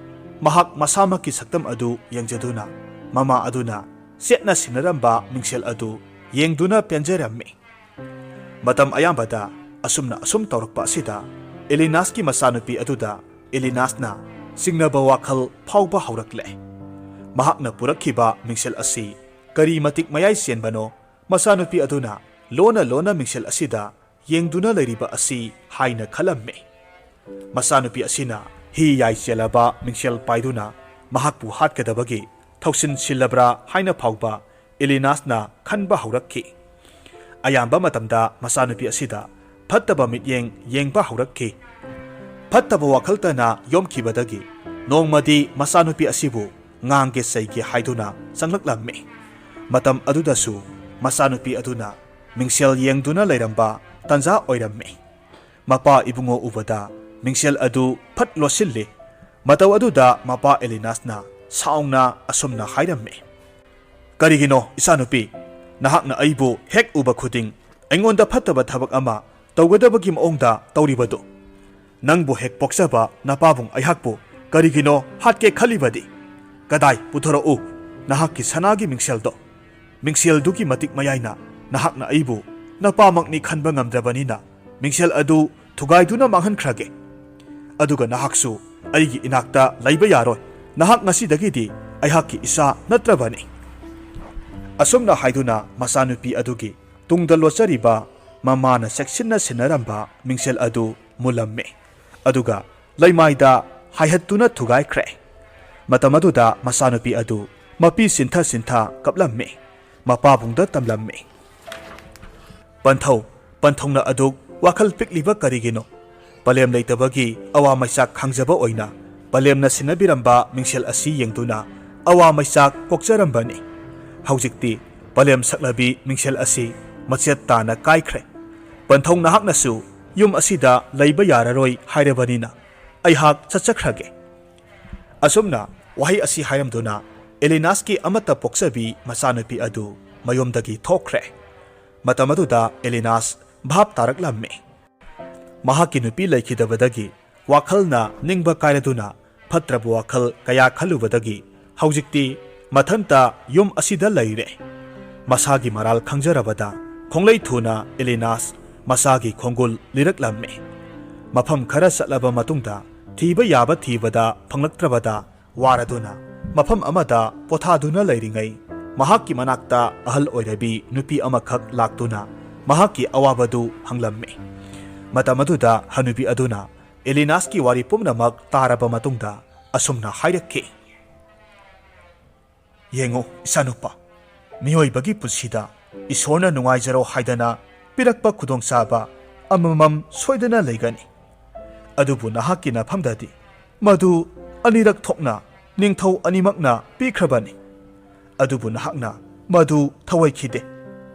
ꯃꯍꯥꯛ ꯃꯁꯥꯃꯛꯀꯤ ꯁꯛꯇꯝ ꯑꯗꯨ ꯌꯦꯡꯖꯗꯨꯅ, ꯃꯃꯥ ꯑꯗꯨꯅ ꯆꯦꯠꯅ ꯁꯤꯟꯅꯔꯝꯕ ꯃꯤꯡꯁꯦꯜ ꯑꯗꯨ ꯌꯦꯡꯗꯨꯅ ꯄꯦꯟꯖꯔꯝꯃꯤ꯫ ꯃꯇꯝ ꯑꯌꯥꯝꯕꯗ ꯑꯁꯨꯝꯅ ꯑꯁꯨꯝ ꯇꯧꯔꯛꯄ ꯑꯁꯤꯗ ꯏꯂꯤꯅꯥꯁꯀꯤ ꯃꯆꯥꯅꯨꯄꯤ ꯑꯗꯨꯗ ꯏꯂꯤꯅꯥꯁꯅ ꯆꯤꯡꯅꯕ ꯋꯥꯈꯜ ꯐꯥꯎꯕ ꯍꯧꯔꯛꯂꯦ꯫ ꯃꯍꯥꯛꯅ ꯄꯨꯔꯛꯈꯤꯕ ꯃꯤꯡꯁꯦꯜ ꯑꯁꯤ ꯀꯔꯤ ꯃꯇꯤꯛ ꯃꯌꯥꯏ ꯆꯦꯟꯕꯅꯣ, ꯃꯆꯥꯅꯨꯄꯤ ꯑꯗꯨꯅ ꯂꯣꯟꯅ ꯂꯣꯟꯅ ꯃꯤꯡꯁꯦꯜ ꯑꯁꯤꯗ ꯌꯦꯡꯗꯨꯅ ꯂꯩꯔꯤꯕ ꯑꯁꯤ ꯍꯥꯏꯅ ꯈꯜꯂꯝꯃꯤ꯫ ꯃꯆꯥꯅꯨꯄꯤ ꯑꯁꯤꯅ ꯍꯤ ꯌꯥꯏ ꯆꯦꯜꯂꯕ ꯃꯤꯡꯁꯦꯜ ꯄꯥꯏꯗꯨꯅ ꯃꯍꯥꯛꯄꯨ ꯍꯥꯠꯀꯗꯕꯒꯤ ꯊꯧꯁꯤꯟ ꯁꯤꯜꯂꯕ꯭ꯔꯥ ꯍꯥꯏꯅ ꯐꯥꯎꯕ ꯏꯂꯤꯅꯥꯁꯅ ꯈꯟꯕ ꯍꯧꯔꯛꯈꯤ꯫ ꯑꯌꯥꯝꯕ ꯃꯇꯝꯗ ꯃꯆꯥꯅꯨꯄꯤ ꯑꯁꯤꯗ ꯐꯠꯇꯕ ꯃꯤꯠꯌꯦꯡ ꯌꯦꯡꯕ ꯍꯧꯔꯛꯈꯤ꯫ ꯐꯠꯇꯕ ꯋꯥꯈꯜꯇꯅ ꯌꯣꯝꯈꯤꯕꯗꯒꯤ ꯅꯣꯡꯃꯗꯤ ꯃꯆꯥꯅꯨꯄꯤ ꯑꯁꯤꯕꯨ ꯉꯥꯡꯒꯦ ꯆꯩꯒꯦ ꯍꯥꯏꯗꯨꯅ ꯆꯪꯂꯛꯂꯝꯃꯤ꯫ ꯃꯇꯝ ꯑꯗꯨꯗꯁꯨ ꯃꯆꯥꯅꯨꯄꯤ ꯑꯗꯨꯅ ꯃꯤꯡꯁꯦꯜ ꯌꯦꯡꯗꯨꯅ ꯂꯩꯔꯝꯕ ꯇꯟꯖꯥ ꯑꯣꯏꯔꯝꯃꯤ꯫ ꯃꯄꯥ ꯏꯕꯨꯡꯉꯣ ꯎꯕꯗ ꯃꯤꯡꯁꯦꯜ ꯑꯗꯨ ꯐꯠ ꯂꯣꯠꯁꯤꯜꯂꯤ꯫ ꯃꯇꯧ ꯑꯗꯨꯗ ꯃꯄꯥ ꯏꯂꯤꯅꯥꯁꯅ ꯁꯥꯎꯅ ꯑꯁꯨꯝꯅ ꯍꯥꯏꯔꯝꯃꯤ, "ꯀꯔꯤꯒꯤꯅꯣ ꯏꯆꯥꯅꯨꯄꯤ, ꯅꯍꯥꯛꯅ ꯑꯩꯕꯨ ꯍꯦꯛ ꯎꯕ ꯈꯨꯗꯤꯡ ꯑꯩꯉꯣꯟꯗ ꯐꯠꯇꯕ ꯊꯕꯛ ꯑꯃ ꯇꯧꯒꯗꯕꯒꯤ ꯃꯑꯣꯡꯗ ꯇꯧꯔꯤꯕꯗꯨ? ꯅꯪꯕꯨ ꯍꯦꯛ ꯄꯣꯛꯆꯕ ꯅꯄꯥꯕꯨꯡ ꯑꯩꯍꯥꯛꯄꯨ ꯀꯔꯤꯒꯤꯅꯣ ꯍꯥꯠꯀꯦ ꯈꯜꯂꯤꯕꯗꯤ? ꯀꯗꯥꯏ, ꯄꯨꯊꯣꯔꯛꯎ ꯅꯍꯥꯛꯀꯤ ꯁꯅꯥꯒꯤ ꯃꯤꯡꯁꯦꯜꯗꯣ꯫ ꯃꯤꯡꯁꯦꯜꯗꯨꯒꯤ ꯃꯇꯤꯛ ꯃꯌꯥꯏꯅ ꯅꯍꯥꯛꯅ ꯑꯩꯕꯨ ꯅꯄꯥꯃꯛꯅꯤ ꯈꯟꯕ ꯉꯝꯗ꯭ꯔꯕꯅꯤꯅ ꯃꯤꯡꯁꯦꯜ ꯑꯗꯨ ꯊꯨꯒꯥꯏꯗꯨꯅ ꯃꯥꯡꯍꯟꯈ꯭ꯔꯒꯦ꯫ ꯑꯗꯨꯒ ꯅꯍꯥꯛꯁꯨ ꯑꯩꯒꯤ ꯏꯅꯥꯛꯇ ꯂꯩꯕ ꯌꯥꯔꯣꯏ꯫ ꯅꯍꯥꯛ ꯉꯁꯤꯗꯒꯤꯗꯤ ꯑꯩꯍꯥꯛꯀꯤ ꯏꯆꯥ ꯅꯠꯇ꯭ꯔꯕꯅꯤ"꯫ ꯑꯁꯨꯝꯅ ꯍꯥꯏꯗꯨꯅ ꯃꯆꯥꯅꯨꯄꯤ ꯑꯗꯨꯒꯤ ꯇꯨꯡꯗ ꯂꯣꯠꯆꯔꯤꯕ ꯃꯃꯥꯅ ꯆꯦꯛꯁꯤꯟꯅ ꯁꯤꯟꯅꯔꯝꯕ ꯃꯤꯡꯁꯦꯜ ꯑꯗꯨ ꯃꯨꯜꯂꯝꯃꯤ꯫ ꯑꯗꯨꯒ ꯂꯩꯃꯥꯏꯗ ꯍꯥꯏꯍꯠꯇꯨꯅ ꯊꯨꯒꯥꯏꯈ꯭ꯔꯦ꯫ ꯃꯇꯝ ꯑꯗꯨꯗ ꯃꯆꯥꯅꯨꯄꯤ ꯑꯗꯨ ꯃꯄꯤ ꯁꯤꯟꯊ ꯁꯤꯟꯊ ꯀꯞꯂꯝꯃꯤ꯫ ꯃꯄꯥꯕꯨꯡꯗ ꯇꯝꯂꯝꯃꯤ꯫ "ꯄꯟꯊꯧ, ꯄꯟꯊꯧꯅ ꯑꯗꯨꯛ ꯋꯥꯈꯜ ꯄꯤꯛꯂꯤꯕ ꯀꯔꯤꯒꯤꯅꯣ? ꯄꯂꯦꯝ ꯂꯩꯇꯕꯒꯤ ꯑꯋꯥ ꯃꯩꯆꯥꯛ ꯈꯥꯡꯖꯕ ꯑꯣꯏꯅ ꯄꯂꯦꯝꯅ ꯁꯤꯟꯅꯕꯤꯔꯝꯕ ꯃꯤꯡꯁꯦꯜ ꯑꯁꯤ ꯌꯦꯡꯗꯨꯅ ꯑꯋꯥ ꯃꯩꯆꯥꯛ ꯀꯣꯛꯆꯔꯝꯕꯅꯤ꯫ ꯍꯧꯖꯤꯛꯇꯤ ꯄꯂꯦꯝ ꯁꯛꯅꯕꯤ ꯃꯤꯡꯁꯦꯜ ꯑꯁꯤ ꯃꯆꯦꯠ ꯇꯥꯅ ꯀꯥꯏꯈ꯭ꯔꯦ꯫ ꯄꯟꯊꯧ ꯅꯍꯥꯛꯅꯁꯨ ꯌꯨꯝ ꯑꯁꯤꯗ ꯂꯩꯕ ꯌꯥꯔꯔꯣꯏ ꯍꯥꯏꯔꯕꯅꯤꯅ ꯑꯩꯍꯥꯛ ꯆꯠꯆꯈ꯭ꯔꯒꯦ꯫ ꯑꯁꯨꯝꯅ ꯋꯥꯍꯩ ꯑꯁꯤ ꯍꯥꯏꯔꯝꯗꯨꯅ ꯑꯦꯂꯤꯅꯥꯁꯀꯤ ꯑꯃꯠꯇ ꯄꯣꯛꯆꯕꯤ ꯃꯆꯥꯅꯨꯄꯤ ꯑꯗꯨ ꯃꯌꯨꯝꯗꯒꯤ ꯊꯣꯛꯈ꯭ꯔꯦ꯫ ꯃꯇꯝ ꯑꯗꯨꯗ ꯑꯦꯂꯤꯅꯥꯁ ꯚꯥꯞ ꯇꯥꯔꯛꯂꯝꯃꯤ꯫ ꯃꯍꯥꯛꯀꯤ ꯅꯨꯄꯤ ꯂꯩꯈꯤꯗꯕꯗꯒꯤ ꯋꯥꯈꯜꯅ ꯅꯤꯡꯕ ꯀꯥꯏꯔꯗꯨꯅ ꯐꯠꯇ꯭ꯔꯕ ꯋꯥꯈꯜ ꯀꯌꯥ ꯈꯜꯂꯨꯕꯗꯒꯤ ꯍꯧꯖꯤꯛꯇꯤ ꯃꯊꯟꯇ ꯌꯨꯝ ꯑꯁꯤꯗ ꯂꯩꯔꯦ꯫ ꯃꯁꯥꯒꯤ ꯃꯔꯥꯜ ꯈꯪꯖꯔꯕꯗ ꯈꯣꯡꯂꯩ ꯊꯨꯅ ꯑꯦꯂꯤꯅꯥꯁ ꯃꯁꯥꯒꯤ ꯈꯣꯡꯒꯨꯜ ꯂꯤꯔꯛꯂꯝꯃꯤ꯫ ꯃꯐꯝ ꯈꯔ ꯆꯠꯂꯕ ꯃꯇꯨꯡꯗ ꯊꯤꯕ ꯌꯥꯕ ꯊꯤꯕꯗ ꯐꯪꯂꯛꯇ꯭ꯔꯕꯗ ꯋꯥꯔꯗꯨꯅ ꯃꯐꯝ ꯑꯃꯗ ꯄꯣꯊꯥꯗꯨꯅ ꯂꯩꯔꯤꯉꯩ ꯃꯍꯥꯛꯀꯤ ꯃꯅꯥꯛꯇ ꯑꯍꯜ ꯑꯣꯏꯔꯕꯤ ꯅꯨꯄꯤ ꯑꯃꯈꯛ ꯂꯥꯛꯇꯨꯅ ꯃꯍꯥꯛꯀꯤ ꯑꯋꯥꯕꯗꯨ ꯍꯪꯂꯝꯃꯤ꯫ ꯃꯇꯝ ꯑꯗꯨꯗ ꯍꯅꯨꯕꯤ ꯑꯗꯨꯅ ꯑꯦꯂꯤꯅꯥꯁꯀꯤ ꯋꯥꯔꯤ ꯄꯨꯝꯅꯃꯛ ꯇꯥꯔꯕ ꯃꯇꯨꯡꯗ ꯑꯁꯨꯝꯅ ꯍꯥꯏꯔꯛꯈꯤ, "ꯌꯦꯡꯉꯨ, ꯏꯆꯥꯅꯨꯄꯥ, ꯃꯤꯑꯣꯏꯕꯒꯤ ꯄꯨꯟꯁꯤꯗ ꯏꯁꯣꯔꯅ ꯅꯨꯡꯉꯥꯏꯖꯔꯣ ꯍꯥꯏꯗꯅ ꯄꯤꯔꯛꯄ ꯈꯨꯗꯣꯡꯆꯥꯕ ꯑꯃꯃꯝ ꯁꯣꯏꯗꯅ ꯂꯩꯒꯅꯤ꯫ ꯑꯗꯨꯕꯨ ꯅꯍꯥꯛꯀꯤ ꯅꯐꯝꯗꯗꯤ ꯃꯗꯨ ꯑꯅꯤꯔꯛ ꯊꯣꯛꯅ ꯅꯤꯡꯊꯧ ꯑꯅꯤꯃꯛꯅ ꯄꯤꯈ꯭ꯔꯕꯅꯤ꯫ ꯑꯗꯨꯕꯨ ꯅꯍꯥꯛꯅ ꯃꯗꯨ ꯊꯧꯑꯣꯏꯈꯤꯗꯦ꯫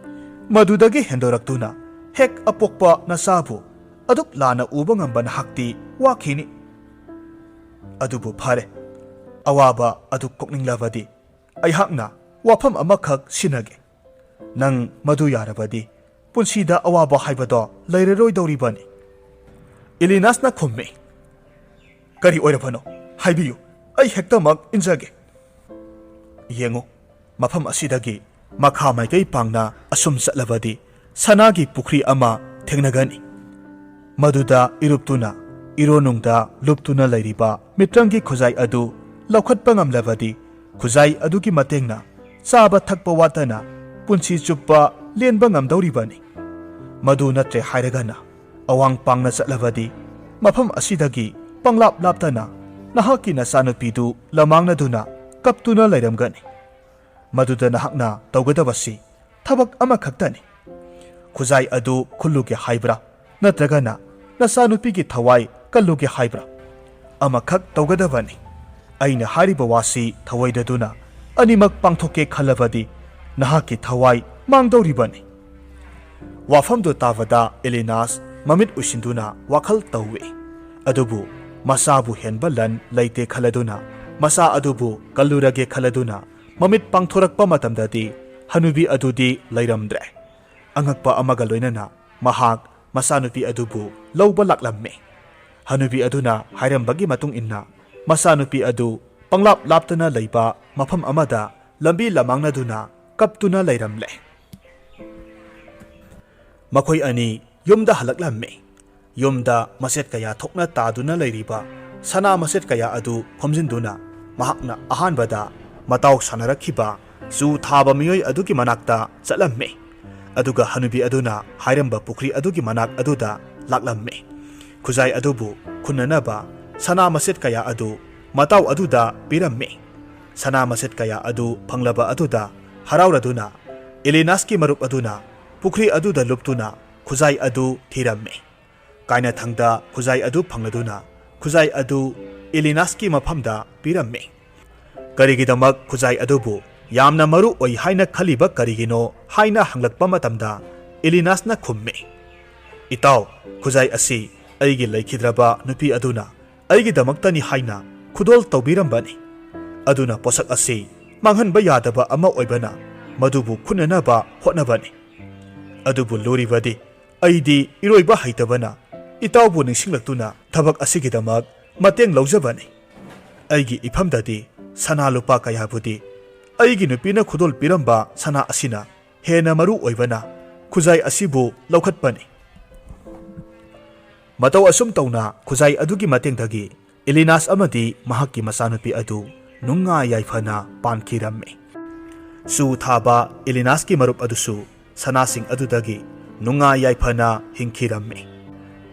ꯃꯗꯨꯗꯒꯤ ꯍꯦꯟꯗꯣꯔꯛꯇꯨꯅ ꯍꯦꯛ ꯑꯄꯣꯛꯄ ꯅꯆꯥꯕꯨ ꯑꯗꯨꯛ ꯂꯥꯟꯅ ꯎꯕ ꯉꯝꯕ ꯅꯍꯥꯛꯇꯤ ꯋꯥꯈꯤꯅꯤ꯫ ꯑꯗꯨꯕꯨ ꯐꯔꯦ, ꯑꯋꯥꯕ ꯑꯗꯨ ꯀꯣꯛꯅꯤꯡꯂꯕꯗꯤ ꯑꯩꯍꯥꯛꯅ ꯋꯥꯐꯝ ꯑꯃꯈꯛ ꯁꯤꯟꯅꯒꯦ꯫ ꯅꯪ ꯃꯗꯨ ꯌꯥꯔꯕꯗꯤ ꯄꯨꯟꯁꯤꯗ ꯑꯋꯥꯕ ꯍꯥꯏꯕꯗꯣ ꯂꯩꯔꯔꯣꯏꯗꯧꯔꯤꯕꯅꯤ꯫" ꯏꯂꯤꯅꯥꯁꯅ ꯈꯨꯝꯃꯤ, "ꯀꯔꯤ ꯑꯣꯏꯔꯕꯅꯣ? ꯍꯥꯏꯕꯤꯌꯨ, ꯑꯩ ꯍꯦꯛꯇꯃꯛ ꯏꯟꯖꯒꯦ꯫" ꯌꯦꯡꯉꯨ, ꯃꯐꯝ ꯑꯁꯤꯗꯒꯤ ꯃꯈꯥ ꯃꯥꯏꯀꯩ ꯄꯥꯡꯅ ꯑꯁꯨꯝ ꯆꯠꯂꯕꯗꯤ ꯁꯅꯥꯒꯤ ꯄꯨꯈ꯭ꯔꯤ ꯑꯃ ꯊꯦꯡꯅꯒꯅꯤ꯫ ꯃꯗꯨꯗ ꯏꯔꯨꯞꯇꯨꯅ ꯏꯔꯣꯅꯨꯡꯗ ꯂꯨꯞꯇꯨꯅ ꯂꯩꯔꯤꯕ ꯃꯤꯇ꯭ꯔꯪꯒꯤ ꯈꯨꯖꯥꯏ ꯑꯗꯨ ꯂꯧꯈꯠꯄ ꯉꯝꯂꯕꯗꯤ ꯈꯨꯖꯥꯏ ꯑꯗꯨꯒꯤ ꯃꯇꯦꯡꯅ ꯆꯥꯕ ꯊꯛꯄ ꯋꯥꯠꯇꯅ ꯄꯨꯟꯁꯤ ꯆꯨꯞꯄ ꯂꯦꯟꯕ ꯉꯝꯗꯧꯔꯤꯕꯅꯤ꯫ ꯃꯗꯨ ꯅꯠꯇ꯭ꯔꯦ ꯍꯥꯏꯔꯒꯅ ꯑꯋꯥꯡ ꯄꯥꯡꯅ ꯆꯠꯂꯕꯗꯤ ꯃꯐꯝ ꯑꯁꯤꯗꯒꯤ ꯄꯪꯂꯥꯞ ꯂꯥꯞꯇꯅ ꯅꯍꯥꯛꯀꯤ ꯅꯆꯥꯅꯨꯄꯤꯗꯨ ꯂꯃꯥꯡꯅꯗꯨꯅ ꯀꯞꯇꯨꯅ ꯂꯩꯔꯝꯒꯅꯤ꯫ ꯃꯗꯨꯗ ꯅꯍꯥꯛꯅ ꯇꯧꯒꯗꯕꯁꯤ ꯊꯕꯛ ꯑꯃꯈꯛꯇꯅꯤ꯫ ꯈꯨꯖꯥꯏ ꯑꯗꯨ ꯈꯨꯜꯂꯨꯒꯦ ꯍꯥꯏꯕ꯭ꯔꯥ, ꯅꯠꯇ꯭ꯔꯒꯅ ꯅꯆꯥꯅꯨꯄꯤꯒꯤ ꯊꯋꯥꯏ ꯀꯜꯂꯨꯒꯦ ꯍꯥꯏꯕ꯭ꯔꯥ? ꯑꯃꯈꯛ ꯇꯧꯒꯗꯕꯅꯤ꯫ ꯑꯩꯅ ꯍꯥꯏꯔꯤꯕ ꯋꯥꯁꯤ ꯊꯧꯑꯣꯏꯗꯗꯨꯅ ꯑꯅꯤꯃꯛ ꯄꯥꯡꯊꯣꯛꯀꯦ ꯈꯜꯂꯕꯗꯤ ꯅꯍꯥꯛꯀꯤ ꯊꯋꯥꯏ ꯃꯥꯡꯗꯧꯔꯤꯕꯅꯤ꯫ ꯋꯥꯐꯝꯗꯨ ꯇꯥꯕꯗ ꯏꯂꯤꯅꯥꯁ ꯃꯃꯤꯠ ꯎꯏꯁꯤꯟꯗꯨꯅ ꯋꯥꯈꯜ ꯇꯧꯏ꯫ ꯑꯗꯨꯕꯨ ꯃꯁꯥꯕꯨ ꯍꯦꯟꯕ ꯂꯟ ꯂꯩꯇꯦ ꯈꯜꯂꯗꯨꯅ, ꯃꯁꯥ ꯑꯗꯨꯕꯨ ꯀꯜꯂꯨꯔꯒꯦ ꯈꯜꯂꯗꯨꯅ, ꯃꯃꯤꯠ ꯄꯥꯡꯊꯣꯔꯛꯄ ꯃꯇꯝꯗꯗꯤ ꯍꯅꯨꯕꯤ ꯑꯗꯨꯗꯤ ꯂꯩꯔꯝꯗ꯭ꯔꯦ꯫ ꯑꯉꯛꯄ ꯑꯃꯒ ꯂꯣꯏꯅꯅ ꯃꯍꯥꯛ ꯃꯆꯥꯅꯨꯄꯤ ꯑꯗꯨꯕꯨ ꯂꯧꯕ ꯂꯥꯛꯂꯝꯃꯤ꯫ ꯍꯅꯨꯕꯤ ꯑꯗꯨꯅ ꯍꯥꯏꯔꯝꯕꯒꯤ ꯃꯇꯨꯡ ꯏꯟꯅ, ꯃꯆꯥꯅꯨꯄꯤ ꯑꯗꯨ ꯄꯪꯂꯥꯞ ꯂꯥꯞꯇꯅ ꯂꯩꯕ ꯃꯐꯝ ꯑꯃꯗ ꯂꯝꯕꯤ ꯂꯃꯥꯡꯅꯗꯨꯅ ꯀꯞꯇꯨꯅ ꯂꯩꯔꯝꯂꯦ꯫ ꯃꯈꯣꯏ ꯑꯅꯤ ꯌꯨꯝꯗ ꯍꯜꯂꯛꯂꯝꯃꯤ꯫ ꯌꯨꯝꯗ ꯃꯆꯦꯠ ꯀꯌꯥ ꯊꯣꯛꯅ ꯇꯥꯗꯨꯅ ꯂꯩꯔꯤꯕ ꯁꯅꯥ ꯃꯆꯦꯠ ꯀꯌꯥ ꯑꯗꯨ ꯈꯣꯝꯖꯤꯟꯗꯨꯅ ꯃꯍꯥꯛꯅ ꯑꯍꯥꯟꯕꯗ ꯃꯇꯥꯎ ꯁꯥꯟꯅꯔꯛꯈꯤꯕ ꯆꯨ ꯊꯥꯕ ꯃꯤꯑꯣꯏ ꯑꯗꯨꯒꯤ ꯃꯅꯥꯛꯇ ꯆꯠꯂꯝꯃꯤ꯫ ꯑꯗꯨꯒ ꯍꯅꯨꯕꯤ ꯑꯗꯨꯅ ꯍꯥꯏꯔꯝꯕ ꯄꯨꯈ꯭ꯔꯤ ꯑꯗꯨꯒꯤ ꯃꯅꯥꯛ ꯑꯗꯨꯗ ꯂꯥꯛꯂꯝꯃꯤ꯫ ꯈꯨꯖꯥꯏ ꯑꯗꯨꯕꯨ ꯈꯨꯟꯅꯅꯕ ꯁꯅꯥ ꯃꯆꯦꯠ ꯀꯌꯥ ꯑꯗꯨ ꯃꯇꯥꯎ ꯑꯗꯨꯗ ꯄꯤꯔꯝꯃꯤ꯫ ꯁꯅꯥ ꯃꯆꯦꯠ ꯀꯌꯥ ꯑꯗꯨ ꯐꯪꯂꯕ ꯑꯗꯨꯗ ꯍꯔꯥꯎꯔꯗꯨꯅ ꯏꯂꯤꯅꯥꯁꯀꯤ ꯃꯔꯨꯞ ꯑꯗꯨꯅ ꯄꯨꯈ꯭ꯔꯤ ꯑꯗꯨꯗ ꯂꯨꯞꯇꯨꯅ ꯈꯨꯖꯥꯏ ꯑꯗꯨ ꯊꯤꯔꯝꯃꯤ꯫ ꯀꯥꯏꯅꯊꯪꯗ ꯈꯨꯖꯥꯏ ꯑꯗꯨ ꯐꯪꯂꯗꯨꯅ ꯈꯨꯖꯥꯏ ꯑꯗꯨ ꯏꯂꯤꯅꯥꯁꯀꯤ ꯃꯐꯝꯗ ꯄꯤꯔꯝꯃꯤ꯫ "ꯀꯔꯤꯒꯤꯗꯃꯛ ꯈꯨꯖꯥꯏ ꯑꯗꯨꯕꯨ ꯌꯥꯝꯅ ꯃꯔꯨ ꯑꯣꯏ ꯍꯥꯏꯅ ꯈꯜꯂꯤꯕ ꯀꯔꯤꯒꯤꯅꯣ?" ꯍꯥꯏꯅ ꯍꯪꯂꯛꯄ ꯃꯇꯝꯗ ꯏꯂꯤꯅꯥꯁꯅ ꯈꯨꯝꯃꯤ, "ꯏꯇꯥꯎ, ꯈꯨꯖꯥꯏ ꯑꯁꯤ ꯑꯩꯒꯤ ꯂꯩꯈꯤꯗ꯭ꯔꯕ ꯅꯨꯄꯤ ꯑꯗꯨꯅ ꯑꯩꯒꯤꯗꯃꯛꯇꯅꯤ ꯍꯥꯏꯅ ꯈꯨꯗꯣꯜ ꯇꯧꯕꯤꯔꯝꯕꯅꯤ꯫ ꯑꯗꯨꯅ ꯄꯣꯠꯁꯛ ꯑꯁꯤ ꯃꯥꯡꯍꯟꯕ ꯌꯥꯗꯕ ꯑꯃ ꯑꯣꯏꯕꯅ ꯃꯗꯨꯕꯨ ꯈꯨꯟꯅꯅꯕ ꯍꯣꯠꯅꯕꯅꯤ꯫ ꯑꯗꯨꯕꯨ ꯂꯨꯔꯤꯕꯗꯤ ꯑꯩꯗꯤ ꯏꯔꯣꯏꯕ ꯍꯩꯇꯕꯅ ꯏꯇꯥꯎꯕꯨ ꯅꯤꯡꯁꯤꯡꯂꯛꯇꯨꯅ ꯊꯕꯛ ꯑꯁꯤꯒꯤꯗꯃꯛ ꯃꯇꯦꯡ ꯂꯧꯖꯕꯅꯤ꯫ ꯑꯩꯒꯤ ꯏꯐꯝꯗꯗꯤ ꯁꯅꯥ ꯂꯨꯄꯥ ꯀꯌꯥꯕꯨꯗꯤ ꯑꯩꯒꯤ ꯅꯨꯄꯤꯅ ꯈꯨꯗꯣꯜ ꯄꯤꯔꯝꯕ ꯁꯅꯥ ꯑꯁꯤꯅ ꯍꯦꯟꯅ ꯃꯔꯨ ꯑꯣꯏꯕꯅ ꯈꯨꯖꯥꯏ ꯑꯁꯤꯕꯨ ꯂꯧꯈꯠꯄꯅꯤ꯫" ꯃꯇꯧ ꯑꯁꯨꯝ ꯇꯧꯅ ꯈꯨꯖꯥꯏ ꯑꯗꯨꯒꯤ ꯃꯇꯦꯡꯗꯒꯤ ꯏꯂꯤꯅꯥꯁ ꯑꯃꯗꯤ ꯃꯍꯥꯛꯀꯤ ꯃꯆꯥꯅꯨꯄꯤ ꯑꯗꯨ ꯅꯨꯡꯉꯥꯏ ꯌꯥꯏꯐꯅ ꯄꯥꯟꯈꯤꯔꯝꯃꯤ꯫ ꯆꯨ ꯊꯥꯕ ꯏꯂꯤꯅꯥꯁꯀꯤ ꯃꯔꯨꯞ ꯑꯗꯨꯁꯨ ꯁꯅꯥꯁꯤꯡ ꯑꯗꯨꯗꯒꯤ ꯅꯨꯡꯉꯥꯏ ꯌꯥꯏꯐꯅ ꯍꯤꯡꯈꯤꯔꯝꯃꯤ꯫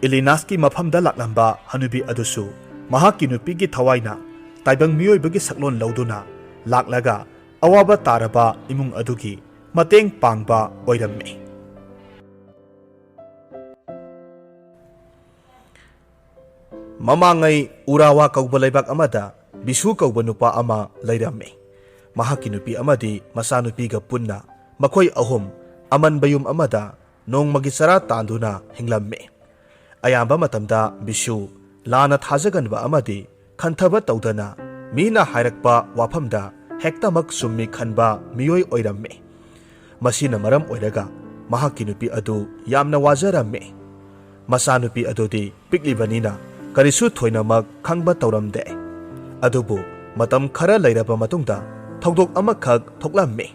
ꯏꯂꯤꯅꯥꯁꯀꯤ ꯃꯐꯝꯗ ꯂꯥꯛꯂꯝꯕ ꯍꯅꯨꯕꯤ ꯑꯗꯨꯁꯨ ꯃꯍꯥꯛꯀꯤ ꯅꯨꯄꯤꯒꯤ ꯊꯋꯥꯏꯅ ꯇꯥꯏꯕꯪ ꯃꯤꯑꯣꯏꯕꯒꯤ ꯁꯛꯂꯣꯟ ꯂꯧꯗꯨꯅ ꯂꯥꯛꯂꯒ ꯑꯋꯥꯕ ꯇꯥꯔꯕ ꯏꯃꯨꯡ ꯑꯗꯨꯒꯤ ꯃꯇꯦꯡ ꯄꯥꯡꯕ ꯑꯣꯏꯔꯝꯃꯤ꯫ ꯃꯃꯥꯡꯉꯩ ꯎꯔꯥꯋꯥ ꯀꯧꯕ ꯂꯩꯕꯥꯛ ꯑꯃꯗ ꯕꯤꯁꯨ ꯀꯧꯕ ꯅꯨꯄꯥ ꯑꯃ ꯂꯩꯔꯝꯃꯤ꯫ ꯃꯍꯥꯛꯀꯤ ꯅꯨꯄꯤ ꯑꯃꯗꯤ ꯃꯆꯥꯅꯨꯄꯤꯒ ꯄꯨꯟꯅ ꯃꯈꯣꯏ ꯑꯍꯨꯝ ꯑꯃꯟꯕ ꯌꯨꯝ ꯑꯃꯗ ꯅꯣꯡꯃꯒꯤ ꯆꯔꯥ ꯇꯥꯟꯗꯨꯅ ꯍꯤꯡꯂꯝꯃꯤ꯫ ꯑꯌꯥꯝꯕ ꯃꯇꯝꯗ ꯕꯤꯁꯨ ꯂꯥꯟꯅ ꯊꯥꯖꯒꯟꯕ ꯑꯃꯗꯤ ꯈꯟꯊꯕ ꯇꯧꯗꯅ ꯃꯤꯅ ꯍꯥꯏꯔꯛꯄ ꯋꯥꯐꯝꯗ ꯍꯦꯛꯇꯃꯛ ꯆꯨꯝꯃꯤ ꯈꯟꯕ ꯃꯤꯑꯣꯏ ꯑꯣꯏꯔꯝꯃꯤ꯫ ꯃꯁꯤꯅ ꯃꯔꯝ ꯑꯣꯏꯔꯒ ꯃꯍꯥꯛꯀꯤ ꯅꯨꯄꯤ ꯑꯗꯨ ꯌꯥꯝꯅ ꯋꯥꯖꯔꯝꯃꯤ꯫ ꯃꯆꯥꯅꯨꯄꯤ ꯑꯗꯨꯗꯤ ꯄꯤꯛꯂꯤꯕꯅꯤꯅ ꯀꯔꯤꯁꯨ ꯊꯣꯏꯅꯃꯛ ꯈꯪꯕ ꯇꯧꯔꯝꯗꯦ꯫ ꯑꯗꯨꯕꯨ ꯃꯇꯝ ꯈꯔ ꯂꯩꯔꯕ ꯃꯇꯨꯡꯗ ꯊꯧꯗꯣꯛ ꯑꯃꯈꯛ ꯊꯣꯛꯂꯝꯃꯤ꯫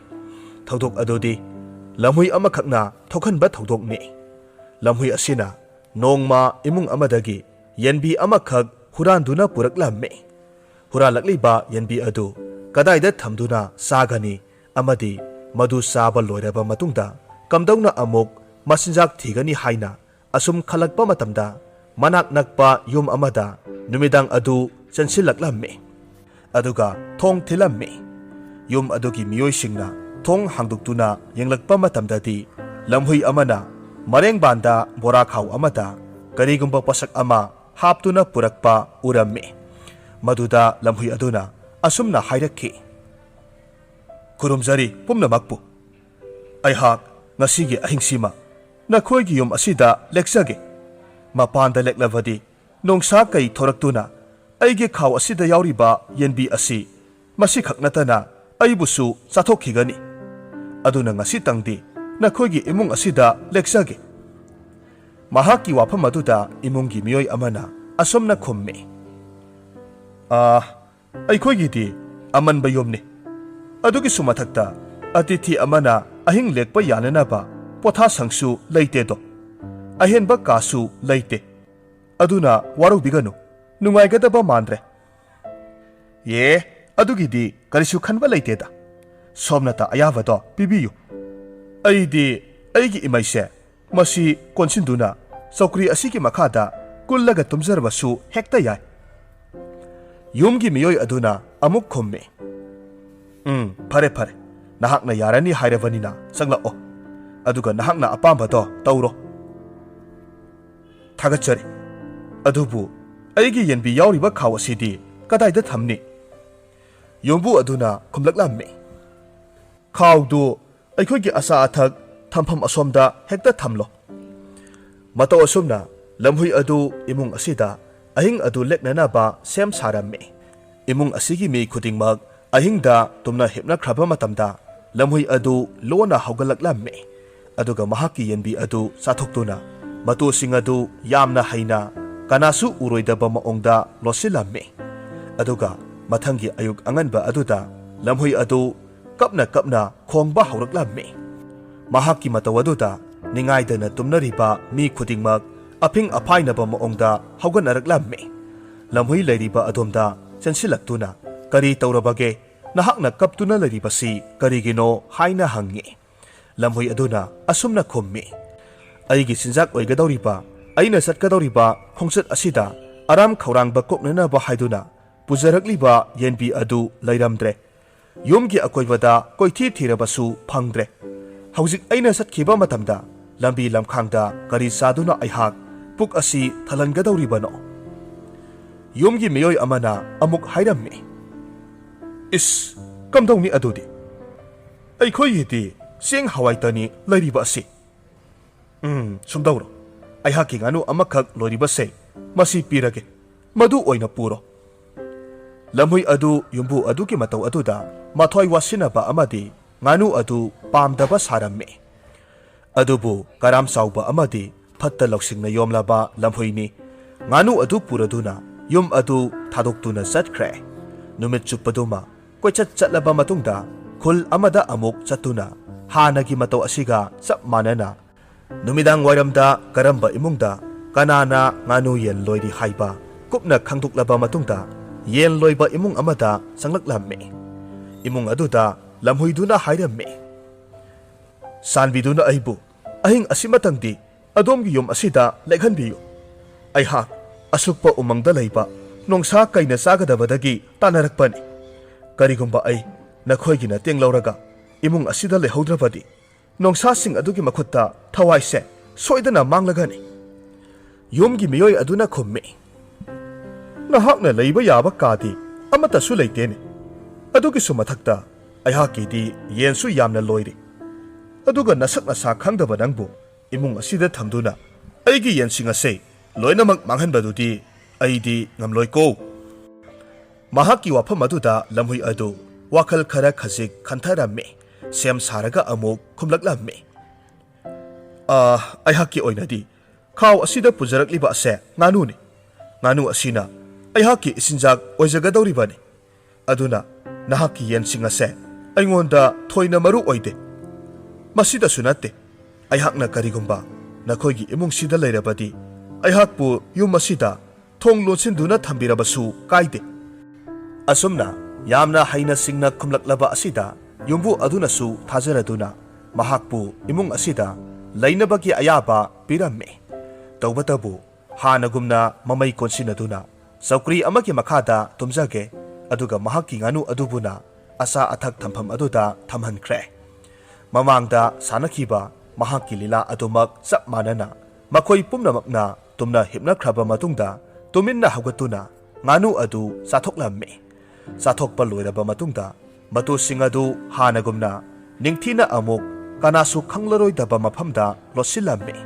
ꯊꯧꯗꯣꯛ ꯑꯗꯨꯗꯤ ꯂꯝꯍꯨꯏ ꯑꯃꯈꯛꯅ ꯊꯣꯛꯍꯟꯕ ꯊꯧꯗꯣꯛꯅꯤ꯫ ꯂꯝꯍꯨꯏ ꯑꯁꯤꯅ ꯅꯣꯡꯃ ꯏꯃꯨꯡ ꯑꯃꯗꯒꯤ ꯌꯦꯟꯕꯤ ꯑꯃꯈꯛ ꯍꯨꯔꯥꯟꯗꯨꯅ ꯄꯨꯔꯛꯂꯝꯃꯤ꯫ ꯍꯨꯔꯥꯜꯂꯛꯂꯤꯕ ꯌꯦꯟꯕꯤ ꯑꯗꯨ ꯀꯗꯥꯏꯗ ꯊꯝꯗꯨꯅ ꯆꯥꯒꯅꯤ ꯑꯃꯗꯤ ꯃꯗꯨ ꯆꯥꯕ ꯂꯣꯏꯔꯕ ꯃꯇꯨꯡꯗ ꯀꯝꯗꯧꯅ ꯑꯃꯨꯛ ꯃꯆꯤꯟꯖꯥꯛ ꯊꯤꯒꯅꯤ ꯍꯥꯏꯅ ꯑꯁꯨꯝ ꯈꯜꯂꯛꯄ ꯃꯇꯝꯗ, ꯃꯅꯥꯛ ꯅꯛꯄ ꯌꯨꯝ ꯑꯃꯗ ꯅꯨꯃꯤꯗꯥꯡ ꯑꯗꯨ ꯆꯪꯁꯤꯜꯂꯛꯂꯝꯃꯤ꯫ ꯑꯗꯨꯒ ꯊꯣꯡ ꯊꯤꯜꯂꯝꯃꯤ꯫ ꯌꯨꯝ ꯑꯗꯨꯒꯤ ꯃꯤꯑꯣꯏꯁꯤꯡꯅ ꯊꯣꯡ ꯍꯥꯡꯗꯣꯛꯇꯨꯅ ꯌꯦꯡꯂꯛꯄ ꯃꯇꯝꯗꯗꯤ, ꯂꯝꯍꯨꯏ ꯑꯃꯅ ꯃꯔꯦꯡꯕꯥꯟꯗ ꯕꯣꯔꯥ ꯈꯥꯎ ꯑꯃꯗ ꯀꯔꯤꯒꯨꯝꯕ ꯄꯣꯠꯁꯛ ꯑꯃ ꯍꯥꯞꯇꯨꯅ ꯄꯨꯔꯛꯄ ꯎꯔꯝꯃꯤ꯫ ꯃꯗꯨꯗ ꯂꯝꯍꯨꯏ ꯑꯗꯨꯅ ꯑꯁꯨꯝꯅ ꯍꯥꯏꯔꯛꯈꯤ, "ꯈꯨꯔꯨꯝꯖꯔꯤ ꯄꯨꯝꯅꯃꯛꯄꯨ꯫ ꯑꯩꯍꯥꯛ ꯉꯁꯤꯒꯤ ꯑꯍꯤꯡꯁꯤꯃ ꯅꯈꯣꯏꯒꯤ ꯌꯨꯝ ꯑꯁꯤꯗ ꯂꯦꯛꯆꯒꯦ꯫ ꯃꯄꯥꯟꯗ ꯂꯦꯛꯂꯕꯗꯤ ꯅꯣꯡꯁꯥ ꯀꯩ ꯊꯣꯔꯛꯇꯨꯅ ꯑꯩꯒꯤ ꯈꯥꯎ ꯑꯁꯤꯗ ꯌꯥꯎꯔꯤꯕ ꯌꯦꯟꯕꯤ ꯑꯁꯤ ꯃꯁꯤꯈꯛ ꯅꯠꯇꯅ ꯑꯩꯕꯨꯁꯨ ꯆꯥꯊꯣꯛꯈꯤꯒꯅꯤ꯫ ꯑꯗꯨꯅ ꯉꯁꯤꯇꯪꯗꯤ ꯅꯈꯣꯏꯒꯤ ꯏꯃꯨꯡ ꯑꯁꯤꯗ ꯂꯦꯛꯆꯒꯦ"꯫ ꯃꯍꯥꯛꯀꯤ ꯋꯥꯐꯝ ꯑꯗꯨꯗ ꯏꯃꯨꯡꯒꯤ ꯃꯤꯑꯣꯏ ꯑꯃꯅ ꯑꯁꯨꯝꯅ ꯈꯨꯝꯃꯤ, "ꯑꯥ, ꯑꯩꯈꯣꯏꯒꯤꯗꯤ ꯑꯃꯟꯕ ꯌꯨꯝꯅꯤ꯫ ꯑꯗꯨꯒꯤꯁꯨ ꯃꯊꯛꯇ ꯑꯇꯤꯊꯤ ꯑꯃꯅ ꯑꯍꯤꯡ ꯂꯦꯛꯄ ꯌꯥꯅꯅꯕ ꯄꯣꯊꯥꯁꯪꯁꯨ ꯂꯩꯇꯦꯗꯣ꯫ ꯑꯍꯦꯟꯕ ꯀꯥꯁꯨ ꯂꯩꯇꯦ꯫ ꯑꯗꯨꯅ ꯋꯥꯔꯧꯕꯤꯒꯅꯨ, ꯅꯨꯡꯉꯥꯏꯒꯗꯕ ꯃꯥꯟꯗ꯭ꯔꯦ"꯫ "ꯑꯦ, ꯑꯗꯨꯒꯤꯗꯤ ꯀꯔꯤꯁꯨ ꯈꯟꯕ ꯂꯩꯇꯦꯗ꯫ ꯁꯣꯝꯅꯇ ꯑꯌꯥꯕꯗꯣ ꯄꯤꯕꯤꯌꯨ꯫ ꯑꯩꯗꯤ ꯑꯩꯒꯤ ꯏꯃꯩꯁꯦ ꯃꯁꯤ ꯀꯣꯟꯁꯤꯟꯗꯨꯅ ꯆꯧꯀ꯭ꯔꯤ ꯑꯁꯤꯒꯤ ꯃꯈꯥꯗ ꯀꯨꯜꯂꯒ ꯇꯨꯝꯖꯔꯕꯁꯨ ꯍꯦꯛꯇ ꯌꯥꯏ"꯫ ꯌꯨꯝꯒꯤ ꯃꯤꯑꯣꯏ ꯑꯗꯨꯅ ꯑꯃꯨꯛ ꯈꯨꯝꯃꯤ, "ꯎꯝ, ꯐꯔꯦ, ꯐꯔꯦ꯫ ꯅꯍꯥꯛꯅ ꯌꯥꯔꯅꯤ ꯍꯥꯏꯔꯕꯅꯤꯅ ꯆꯪꯂꯛꯑꯣ꯫ ꯑꯗꯨꯒ ꯅꯍꯥꯛꯅ ꯑꯄꯥꯝꯕꯗꯣ ꯇꯧꯔꯣ"꯫ "ꯊꯥꯒꯠꯆꯔꯤ꯫ ꯑꯗꯨꯕꯨ "ꯑꯩꯒꯤ ꯌꯦꯟꯕꯤ ꯌꯥꯎꯔꯤꯕ ꯈꯥꯎ ꯑꯁꯤꯗꯤ ꯀꯗꯥꯏꯗ ꯊꯝꯅꯤ?" ꯌꯨꯝꯕꯨ ꯑꯗꯨꯅ ꯈꯨꯝꯂꯛꯂꯝꯃꯤ, "ꯈꯥꯎꯗꯨ ꯑꯩꯈꯣꯏꯒꯤ ꯑꯆꯥ ꯑꯊꯛ ꯊꯝꯐꯝ ꯑꯁꯣꯝꯗ ꯍꯦꯛꯇ ꯊꯝꯂꯣ꯫" ꯃꯇꯧ ꯑꯁꯨꯝꯅ ꯂꯝꯍꯨꯏ ꯑꯗꯨ ꯏꯃꯨꯡ ꯑꯁꯤꯗ ꯑꯍꯤꯡ ꯑꯗꯨ ꯂꯦꯛꯅꯅꯕ ꯁꯦꯝ ꯁꯥꯔꯝꯃꯤ꯫ ꯏꯃꯨꯡ ꯑꯁꯤꯒꯤ ꯃꯤ ꯈꯨꯗꯤꯡꯃꯛ ꯑꯍꯤꯡꯗ ꯇꯨꯝꯅ ꯍꯤꯞꯅꯈ꯭ꯔꯕ ꯃꯇꯝꯗ, ꯂꯝꯍꯨꯏ ꯑꯗꯨ ꯂꯣꯟꯅ ꯍꯧꯒꯠꯂꯛꯂꯝꯃꯤ꯫ ꯑꯗꯨꯒ ꯃꯍꯥꯛꯀꯤ ꯌꯦꯟꯕꯤ ꯑꯗꯨ ꯆꯥꯊꯣꯛꯇꯨꯅ, ꯃꯇꯨꯁꯤꯡ ꯑꯗꯨ ꯌꯥꯝꯅ ꯍꯩꯅ, ꯀꯅꯥꯁꯨ ꯎꯔꯣꯏꯗꯕ ꯃꯑꯣꯡꯗ ꯂꯣꯠꯁꯤꯜꯂꯝꯃꯤ꯫ ꯑꯗꯨꯒ ꯃꯊꯪꯒꯤ ꯑꯌꯨꯛ ꯑꯉꯟꯕ ꯑꯗꯨꯗ ꯂꯝꯍꯨꯏ ꯑꯗꯨ ꯀꯞꯅ ꯀꯞꯅ ꯈꯣꯡꯕ ꯍꯧꯔꯛꯂꯝꯃꯤ꯫ ꯃꯍꯥꯛꯀꯤ ꯃꯇꯧ ꯑꯗꯨꯗ ꯅꯤꯡꯉꯥꯏꯗꯅ ꯇꯨꯝꯅꯔꯤꯕ ꯃꯤ ꯈꯨꯗꯤꯡꯃꯛ ꯑꯐꯤꯡ ꯑꯐꯥꯏꯅꯕ ꯃꯑꯣꯡꯗ ꯍꯧꯒꯠꯅꯔꯛꯂꯝꯃꯤ꯫ ꯂꯝꯍꯨꯏ ꯂꯩꯔꯤꯕ ꯑꯗꯣꯝꯗ ꯆꯦꯟꯁꯤꯜꯂꯛꯇꯨꯅ, "ꯀꯔꯤ ꯇꯧꯔꯕꯒꯦ? ꯅꯍꯥꯛꯅ ꯀꯞꯇꯨꯅ ꯂꯩꯔꯤꯕꯁꯤ ꯀꯔꯤꯒꯤꯅꯣ?" ꯍꯥꯏꯅ ꯍꯪꯉꯤ꯫ ꯂꯝꯍꯨꯏ ꯑꯗꯨꯅ ꯑꯁꯨꯝꯅ ꯈꯨꯝꯃꯤ, "ꯑꯩꯒꯤ ꯆꯤꯟꯖꯥꯛ ꯑꯣꯏꯒꯗꯧꯔꯤꯕ, ꯑꯩꯅ ꯆꯠꯀꯗꯧꯔꯤꯕ ꯈꯣꯡꯆꯠ ꯑꯁꯤꯗ ꯑꯔꯥꯝ ꯈꯧꯔꯥꯡꯕ ꯀꯣꯛꯅꯅꯕ ꯍꯥꯏꯗꯨꯅ ꯄꯨꯖꯔꯛꯂꯤꯕ ꯌꯦꯟꯕꯤ ꯑꯗꯨ ꯂꯩꯔꯝꯗ꯭ꯔꯦ꯫ ꯌꯨꯝꯒꯤ ꯑꯀꯣꯏꯕꯗ ꯀꯣꯏꯊꯤ ꯊꯤꯔꯕꯁꯨ ꯐꯪꯗ꯭ꯔꯦ꯫ ꯍꯧꯖꯤꯛ ꯑꯩꯅ ꯆꯠꯈꯤꯕ ꯃꯇꯝꯗ ꯂꯝꯕꯤ ꯂꯝꯈꯥꯡꯗ ꯀꯔꯤ ꯆꯥꯗꯨꯅ ꯑꯩꯍꯥꯛ ꯄꯨꯛ ꯑꯁꯤ ꯊꯜꯍꯟꯒꯗꯧꯔꯤꯕꯅꯣ?" ꯌꯨꯝꯒꯤ ꯃꯤꯑꯣꯏ ꯑꯃꯅ ꯑꯃꯨꯛ ꯍꯥꯏꯔꯝꯃꯤ, "ꯏꯁ, ꯀꯝꯗꯧꯅꯤ ꯑꯗꯨꯗꯤ? ꯑꯩꯈꯣꯏꯒꯤꯗꯤ ꯆꯦꯡ ꯍꯋꯥꯏꯇꯅꯤ ꯂꯩꯔꯤꯕ ꯑꯁꯤ꯫ ꯎꯝ, ꯁꯨꯝꯗꯧꯔꯣ, ꯑꯩꯍꯥꯛꯀꯤ ꯉꯥꯅꯨ ꯑꯃꯈꯛ ꯂꯣꯏꯔꯤꯕꯁꯦ, ꯃꯁꯤ ꯄꯤꯔꯒꯦ, ꯃꯗꯨ ꯑꯣꯏꯅ ꯄꯨꯔꯣ꯫" ꯂꯝꯍꯨꯏ ꯑꯗꯨ ꯌꯨꯝꯕꯨ ꯑꯗꯨꯒꯤ ꯃꯇꯧ ꯑꯗꯨꯗ ꯃꯊ꯭ꯋꯥꯏ ꯋꯥꯁꯤꯟꯅꯕ ꯑꯃꯗꯤ ꯉꯥꯅꯨ ꯑꯗꯨ ꯄꯥꯝꯗꯕ ꯁꯥꯔꯝꯃꯤ꯫ ꯑꯗꯨꯕꯨ ꯀꯔꯥꯝ ꯆꯥꯎꯕ ꯑꯃꯗꯤ ꯐꯠꯇ ꯂꯧꯁꯤꯡꯅ ꯌꯣꯝꯂꯕ ꯂꯝꯍꯨꯏꯅꯤ꯫ ꯉꯥꯅꯨ ꯑꯗꯨ ꯄꯨꯔꯗꯨꯅ ꯌꯨꯝ ꯑꯗꯨ ꯊꯥꯗꯣꯛꯇꯨꯅ ꯆꯠꯈ꯭ꯔꯦ꯫ ꯅꯨꯃꯤꯠ ꯆꯨꯞꯄꯗꯨꯃ ꯀꯣꯏꯆꯠ ꯆꯠꯂꯕ ꯃꯇꯨꯡꯗ ꯈꯨꯜ ꯑꯃꯗ ꯑꯃꯨꯛ ꯆꯠꯇꯨꯅ ꯍꯥꯟꯅꯒꯤ ꯃꯇꯧ ꯑꯁꯤꯒ ꯆꯞ ꯃꯥꯟꯅꯅ ꯅꯨꯃꯤꯗꯥꯡ ꯋꯥꯏꯔꯝꯗ ꯀꯔꯝꯕ ꯏꯃꯨꯡꯗ ꯀꯅꯥꯅ ꯉꯥꯅꯨ ꯌꯦꯟ ꯂꯣꯏꯔꯤ ꯍꯥꯏꯕ ꯀꯨꯞꯅ ꯈꯪꯗꯣꯛꯂꯕ ꯃꯇꯨꯡꯗ, ꯌꯦꯟ ꯂꯣꯏꯕ ꯏꯃꯨꯡ ꯑꯃꯗ ꯆꯪꯂꯛꯂꯝꯃꯤ꯫ ꯏꯃꯨꯡ ꯑꯗꯨꯗ ꯂꯝꯍꯨꯏꯗꯨꯅ ꯍꯥꯏꯔꯝꯃꯤ, "ꯆꯥꯟꯕꯤꯗꯨꯅ ꯑꯩꯕꯨ ꯑꯍꯤꯡ ꯑꯁꯤꯃꯇꯪꯗꯤ ꯑꯗꯣꯝꯒꯤ ꯌꯨꯝ ꯑꯁꯤꯗ ꯂꯦꯛꯍꯟꯕꯤꯌꯨ꯫ ꯑꯩꯍꯥꯛ ꯑꯁꯨꯛꯄ ꯎꯃꯪꯗ ꯂꯩꯕ ꯅꯣꯡꯁꯥ ꯀꯩꯅ ꯆꯥꯒꯗꯕꯗꯒꯤ ꯇꯥꯟꯅꯔꯛꯄꯅꯤ꯫ ꯀꯔꯤꯒꯨꯝꯕ ꯑꯩ ꯅꯈꯣꯏꯒꯤ ꯃꯇꯦꯡ ꯂꯧꯔꯒ ꯏꯃꯨꯡ ꯑꯁꯤꯗ ꯂꯩꯍꯧꯗ꯭ꯔꯕꯗꯤ, ꯅꯣꯡꯁꯥꯁꯤꯡ ꯑꯗꯨꯒꯤ ꯃꯈꯨꯠꯇ ꯊꯋꯥꯏꯁꯦ ꯁꯣꯏꯗꯅ ꯃꯥꯡꯂꯒꯅꯤ꯫" ꯌꯨꯝꯒꯤ ꯃꯤꯑꯣꯏ ꯑꯗꯨꯅ ꯈꯨꯝꯃꯤ, "ꯅꯍꯥꯛꯅ ꯂꯩꯕ ꯌꯥꯕ ꯀꯥꯗꯤ ꯑꯃꯠꯇꯁꯨ ꯂꯩꯇꯦꯅꯦ꯫ ꯑꯗꯨꯒꯤꯁꯨ ꯃꯊꯛꯇ ꯑꯩꯍꯥꯛꯀꯤꯗꯤ ꯌꯦꯟꯁꯨ ꯌꯥꯝꯅ ꯂꯣꯏꯔꯦ꯫ ꯑꯗꯨꯒ ꯅꯁꯛ ꯅꯁꯥ ꯈꯪꯗꯕ ꯅꯪꯕꯨ ꯏꯃꯨꯡ ꯑꯁꯤꯗ ꯊꯝꯗꯨꯅ ꯑꯩꯒꯤ ꯌꯦꯟꯁꯤꯡ ꯑꯁꯦ ꯂꯣꯏꯅꯃꯛ ꯃꯥꯡꯍꯟꯕꯗꯨꯗꯤ ꯑꯩꯗꯤ ꯉꯝꯂꯣꯏꯀꯣ"꯫ ꯃꯍꯥꯛꯀꯤ ꯋꯥꯐꯝ ꯑꯗꯨꯗ ꯂꯝꯍꯨꯏ ꯑꯗꯨ ꯋꯥꯈꯜ ꯈꯔ ꯈꯖꯤꯛ ꯈꯟꯊꯔꯝꯃꯤ꯫ ꯁꯦꯝ ꯁꯥꯔꯒ ꯑꯃꯨꯛ ꯈꯨꯝꯂꯛꯂꯝꯃꯤ, "ꯑ, ꯑꯩꯍꯥꯛꯀꯤ ꯑꯣꯏꯅꯗꯤ ꯈꯥꯎ ꯑꯁꯤꯗ ꯄꯨꯖꯔꯛꯂꯤꯕ ꯑꯁꯦ ꯉꯥꯅꯨꯅꯤ꯫ ꯉꯥꯅꯨ ꯑꯁꯤꯅ ꯑꯩꯍꯥꯛꯀꯤ ꯏꯆꯤꯟꯖꯥꯛ ꯑꯣꯏꯖꯒꯗꯧꯔꯤꯕꯅꯤ꯫ ꯑꯗꯨꯅ ꯅꯍꯥꯛꯀꯤ ꯌꯦꯟꯁꯤꯡ ꯑꯁꯦ ꯑꯩꯉꯣꯟꯗ ꯊꯣꯏꯅ ꯃꯔꯨ ꯑꯣꯏꯗꯦ꯫ ꯃꯁꯤꯗꯁꯨ ꯅꯠꯇꯦ, ꯑꯩꯍꯥꯛꯅ ꯀꯔꯤꯒꯨꯝꯕ ꯅꯈꯣꯏꯒꯤ ꯏꯃꯨꯡꯁꯤꯗ ꯂꯩꯔꯕꯗꯤ, ꯑꯩꯍꯥꯛꯄꯨ ꯌꯨꯝ ꯑꯁꯤꯗ ꯊꯣꯡ ꯂꯣꯟꯁꯤꯟꯗꯨꯅ ꯊꯝꯕꯤꯔꯕꯁꯨ ꯀꯥꯏꯗꯦ"꯫ ꯑꯁꯨꯝꯅ ꯌꯥꯝꯅ ꯍꯩꯅ ꯁꯤꯡꯅ ꯈꯨꯝꯂꯛꯂꯕ ꯑꯁꯤꯗ ꯌꯨꯝꯕꯨ ꯑꯗꯨꯅꯁꯨ ꯊꯥꯖꯔꯗꯨꯅ ꯃꯍꯥꯛꯄꯨ ꯏꯃꯨꯡ ꯑꯁꯤꯗ ꯂꯩꯅꯕꯒꯤ ꯑꯌꯥꯕ ꯄꯤꯔꯝꯃꯤ꯫ ꯇꯧꯕꯇꯕꯨ ꯍꯥꯟꯅꯒꯨꯝꯅ ꯃꯃꯩ ꯀꯣꯟꯁꯤꯟꯅꯗꯨꯅ ꯆꯧꯀ꯭ꯔꯤ ꯑꯃꯒꯤ ꯃꯈꯥꯗ ꯇꯨꯝꯖꯒꯦ, ꯑꯗꯨꯒ ꯃꯍꯥꯛꯀꯤ ꯉꯥꯅꯨ ꯑꯗꯨꯕꯨꯅ ꯑꯆꯥ ꯑꯊꯛ ꯊꯝꯐꯝ ꯑꯗꯨꯗ ꯊꯝꯍꯟꯈ꯭ꯔꯦ꯫ ꯃꯃꯥꯡꯗ ꯁꯥꯟꯅꯈꯤꯕ ꯃꯍꯥꯛꯀꯤ ꯂꯤꯂꯥ ꯑꯗꯨꯃꯛ ꯆꯞ ꯃꯥꯟꯅꯅ ꯃꯈꯣꯏ ꯄꯨꯝꯅꯃꯛꯅ ꯇꯨꯝꯅ ꯍꯤꯞꯅꯈ꯭ꯔꯕ ꯃꯇꯨꯡꯗ ꯇꯨꯃꯤꯟꯅ ꯍꯧꯒꯠꯇꯨꯅ ꯉꯥꯅꯨ ꯑꯗꯨ ꯆꯥꯊꯣꯛꯂꯝꯃꯤ꯫ ꯆꯥꯊꯣꯛꯄ ꯂꯣꯏꯔꯕ ꯃꯇꯨꯡꯗ ꯃꯇꯨꯁꯤꯡ ꯑꯗꯨ ꯍꯥꯟꯅꯒꯨꯝꯅ ꯅꯤꯡꯊꯤꯅ ꯑꯃꯨꯛ ꯀꯅꯥꯁꯨ ꯈꯪꯂꯔꯣꯏꯗꯕ ꯃꯐꯝꯗ ꯂꯣꯠꯁꯤꯜꯂꯝꯃꯤ꯫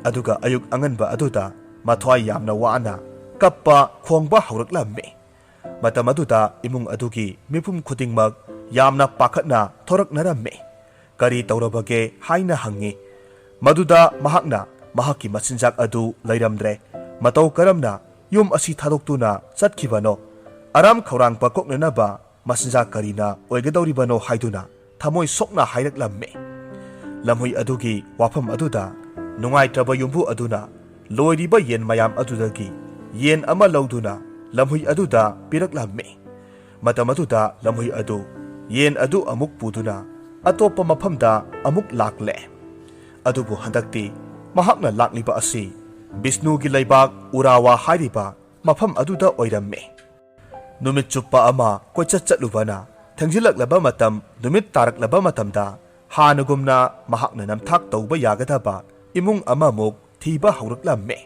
ꯑꯗꯨꯒ ꯑꯌꯨꯛ ꯑꯉꯟꯕ ꯑꯗꯨꯗ ꯃꯊ꯭ꯋꯥꯏ ꯌꯥꯝꯅ ꯋꯥꯅ ꯀꯞꯄ ꯈꯣꯡꯕ ꯍꯧꯔꯛꯂꯝꯃꯤ꯫ ꯃꯇꯝ ꯑꯗꯨꯗ ꯏꯃꯨꯡ ꯑꯗꯨꯒꯤ ꯃꯤꯄꯨꯝ ꯈꯨꯗꯤꯡꯃꯛ ꯌꯥꯝꯅ ꯄꯥꯈꯠꯅ ꯊꯣꯔꯛꯅꯔꯝꯃꯤ꯫ "ꯀꯔꯤ ꯇꯧꯔꯕꯒꯦ?" ꯍꯥꯏꯅ ꯍꯪꯉꯤ꯫ ꯃꯗꯨꯗ ꯃꯍꯥꯛꯅ ꯃꯍꯥꯛꯀꯤ ꯃꯆꯤꯟꯖꯥꯛ ꯑꯗꯨ ꯂꯩꯔꯝꯗ꯭ꯔꯦ꯫ ꯃꯇꯧ ꯀꯔꯝꯅ ꯌꯨꯝ ꯑꯁꯤ ꯊꯥꯗꯣꯛꯇꯨꯅ ꯆꯠꯈꯤꯕꯅꯣ? ꯑꯔꯥꯝ ꯈꯧꯔꯥꯡꯕ ꯀꯣꯛꯅꯅꯕ ꯃꯆꯤꯟꯖꯥꯛ ꯀꯔꯤꯅ ꯑꯣꯏꯒꯗꯧꯔꯤꯕꯅꯣ ꯍꯥꯏꯗꯨꯅ ꯊꯃꯣꯏ ꯁꯣꯛꯅ ꯍꯥꯏꯔꯛꯂꯝꯃꯤ꯫ ꯂꯝꯍꯨꯏ ꯑꯗꯨꯒꯤ ꯋꯥꯐꯝ ꯑꯗꯨꯗ ꯅꯨꯡꯉꯥꯏꯇ꯭ꯔꯕ ꯌꯨꯝꯕꯨ ꯑꯗꯨꯅ ꯂꯣꯏꯔꯤꯕ ꯌꯦꯟ ꯃꯌꯥꯝ ꯑꯗꯨꯗꯒꯤ ꯌꯦꯟ ꯑꯃ ꯂꯧꯗꯨꯅ ꯂꯝꯍꯨꯏ ꯑꯗꯨꯗ ꯄꯤꯔꯛꯂꯝꯃꯤ꯫ ꯃꯇꯝ ꯑꯗꯨꯗ ꯂꯝꯍꯨꯏ ꯑꯗꯨ ꯌꯦꯟ ꯑꯗꯨ ꯑꯃꯨꯛ ꯄꯨꯗꯨꯅ ꯑꯇꯣꯞꯄ ꯃꯐꯝꯗ ꯑꯃꯨꯛ ꯂꯥꯛꯂꯦ꯫ ꯑꯗꯨꯕꯨ ꯍꯟꯗꯛꯇꯤ ꯃꯍꯥꯛꯅ ꯂꯥꯛꯂꯤꯕ ꯑꯁꯤ ꯕꯤꯁꯅꯨꯒꯤ ꯂꯩꯕꯥꯛ ꯎꯔꯥꯋꯥ ꯍꯥꯏꯔꯤꯕ ꯃꯐꯝ ꯑꯗꯨꯗ ꯑꯣꯏꯔꯝꯃꯤ꯫ ꯅꯨꯃꯤꯠ ꯆꯨꯞꯄ ꯑꯃ ꯀꯣꯏꯆꯠ ꯆꯠꯂꯨꯕꯅ ꯊꯦꯡꯖꯤꯜꯂꯛꯂꯕ ꯃꯇꯝ, ꯅꯨꯃꯤꯠ ꯇꯥꯔꯛꯂꯕ ꯃꯇꯝꯗ ꯍꯥꯟꯅꯒꯨꯝꯅ ꯃꯍꯥꯛꯅ ꯅꯝꯊꯥꯛ ꯇꯧꯕ ꯌꯥꯒꯗꯕ ꯏꯃꯨꯡ ꯑꯃꯃꯨꯛ ꯊꯤꯕ ꯍꯧꯔꯛꯂꯝꯃꯤ꯫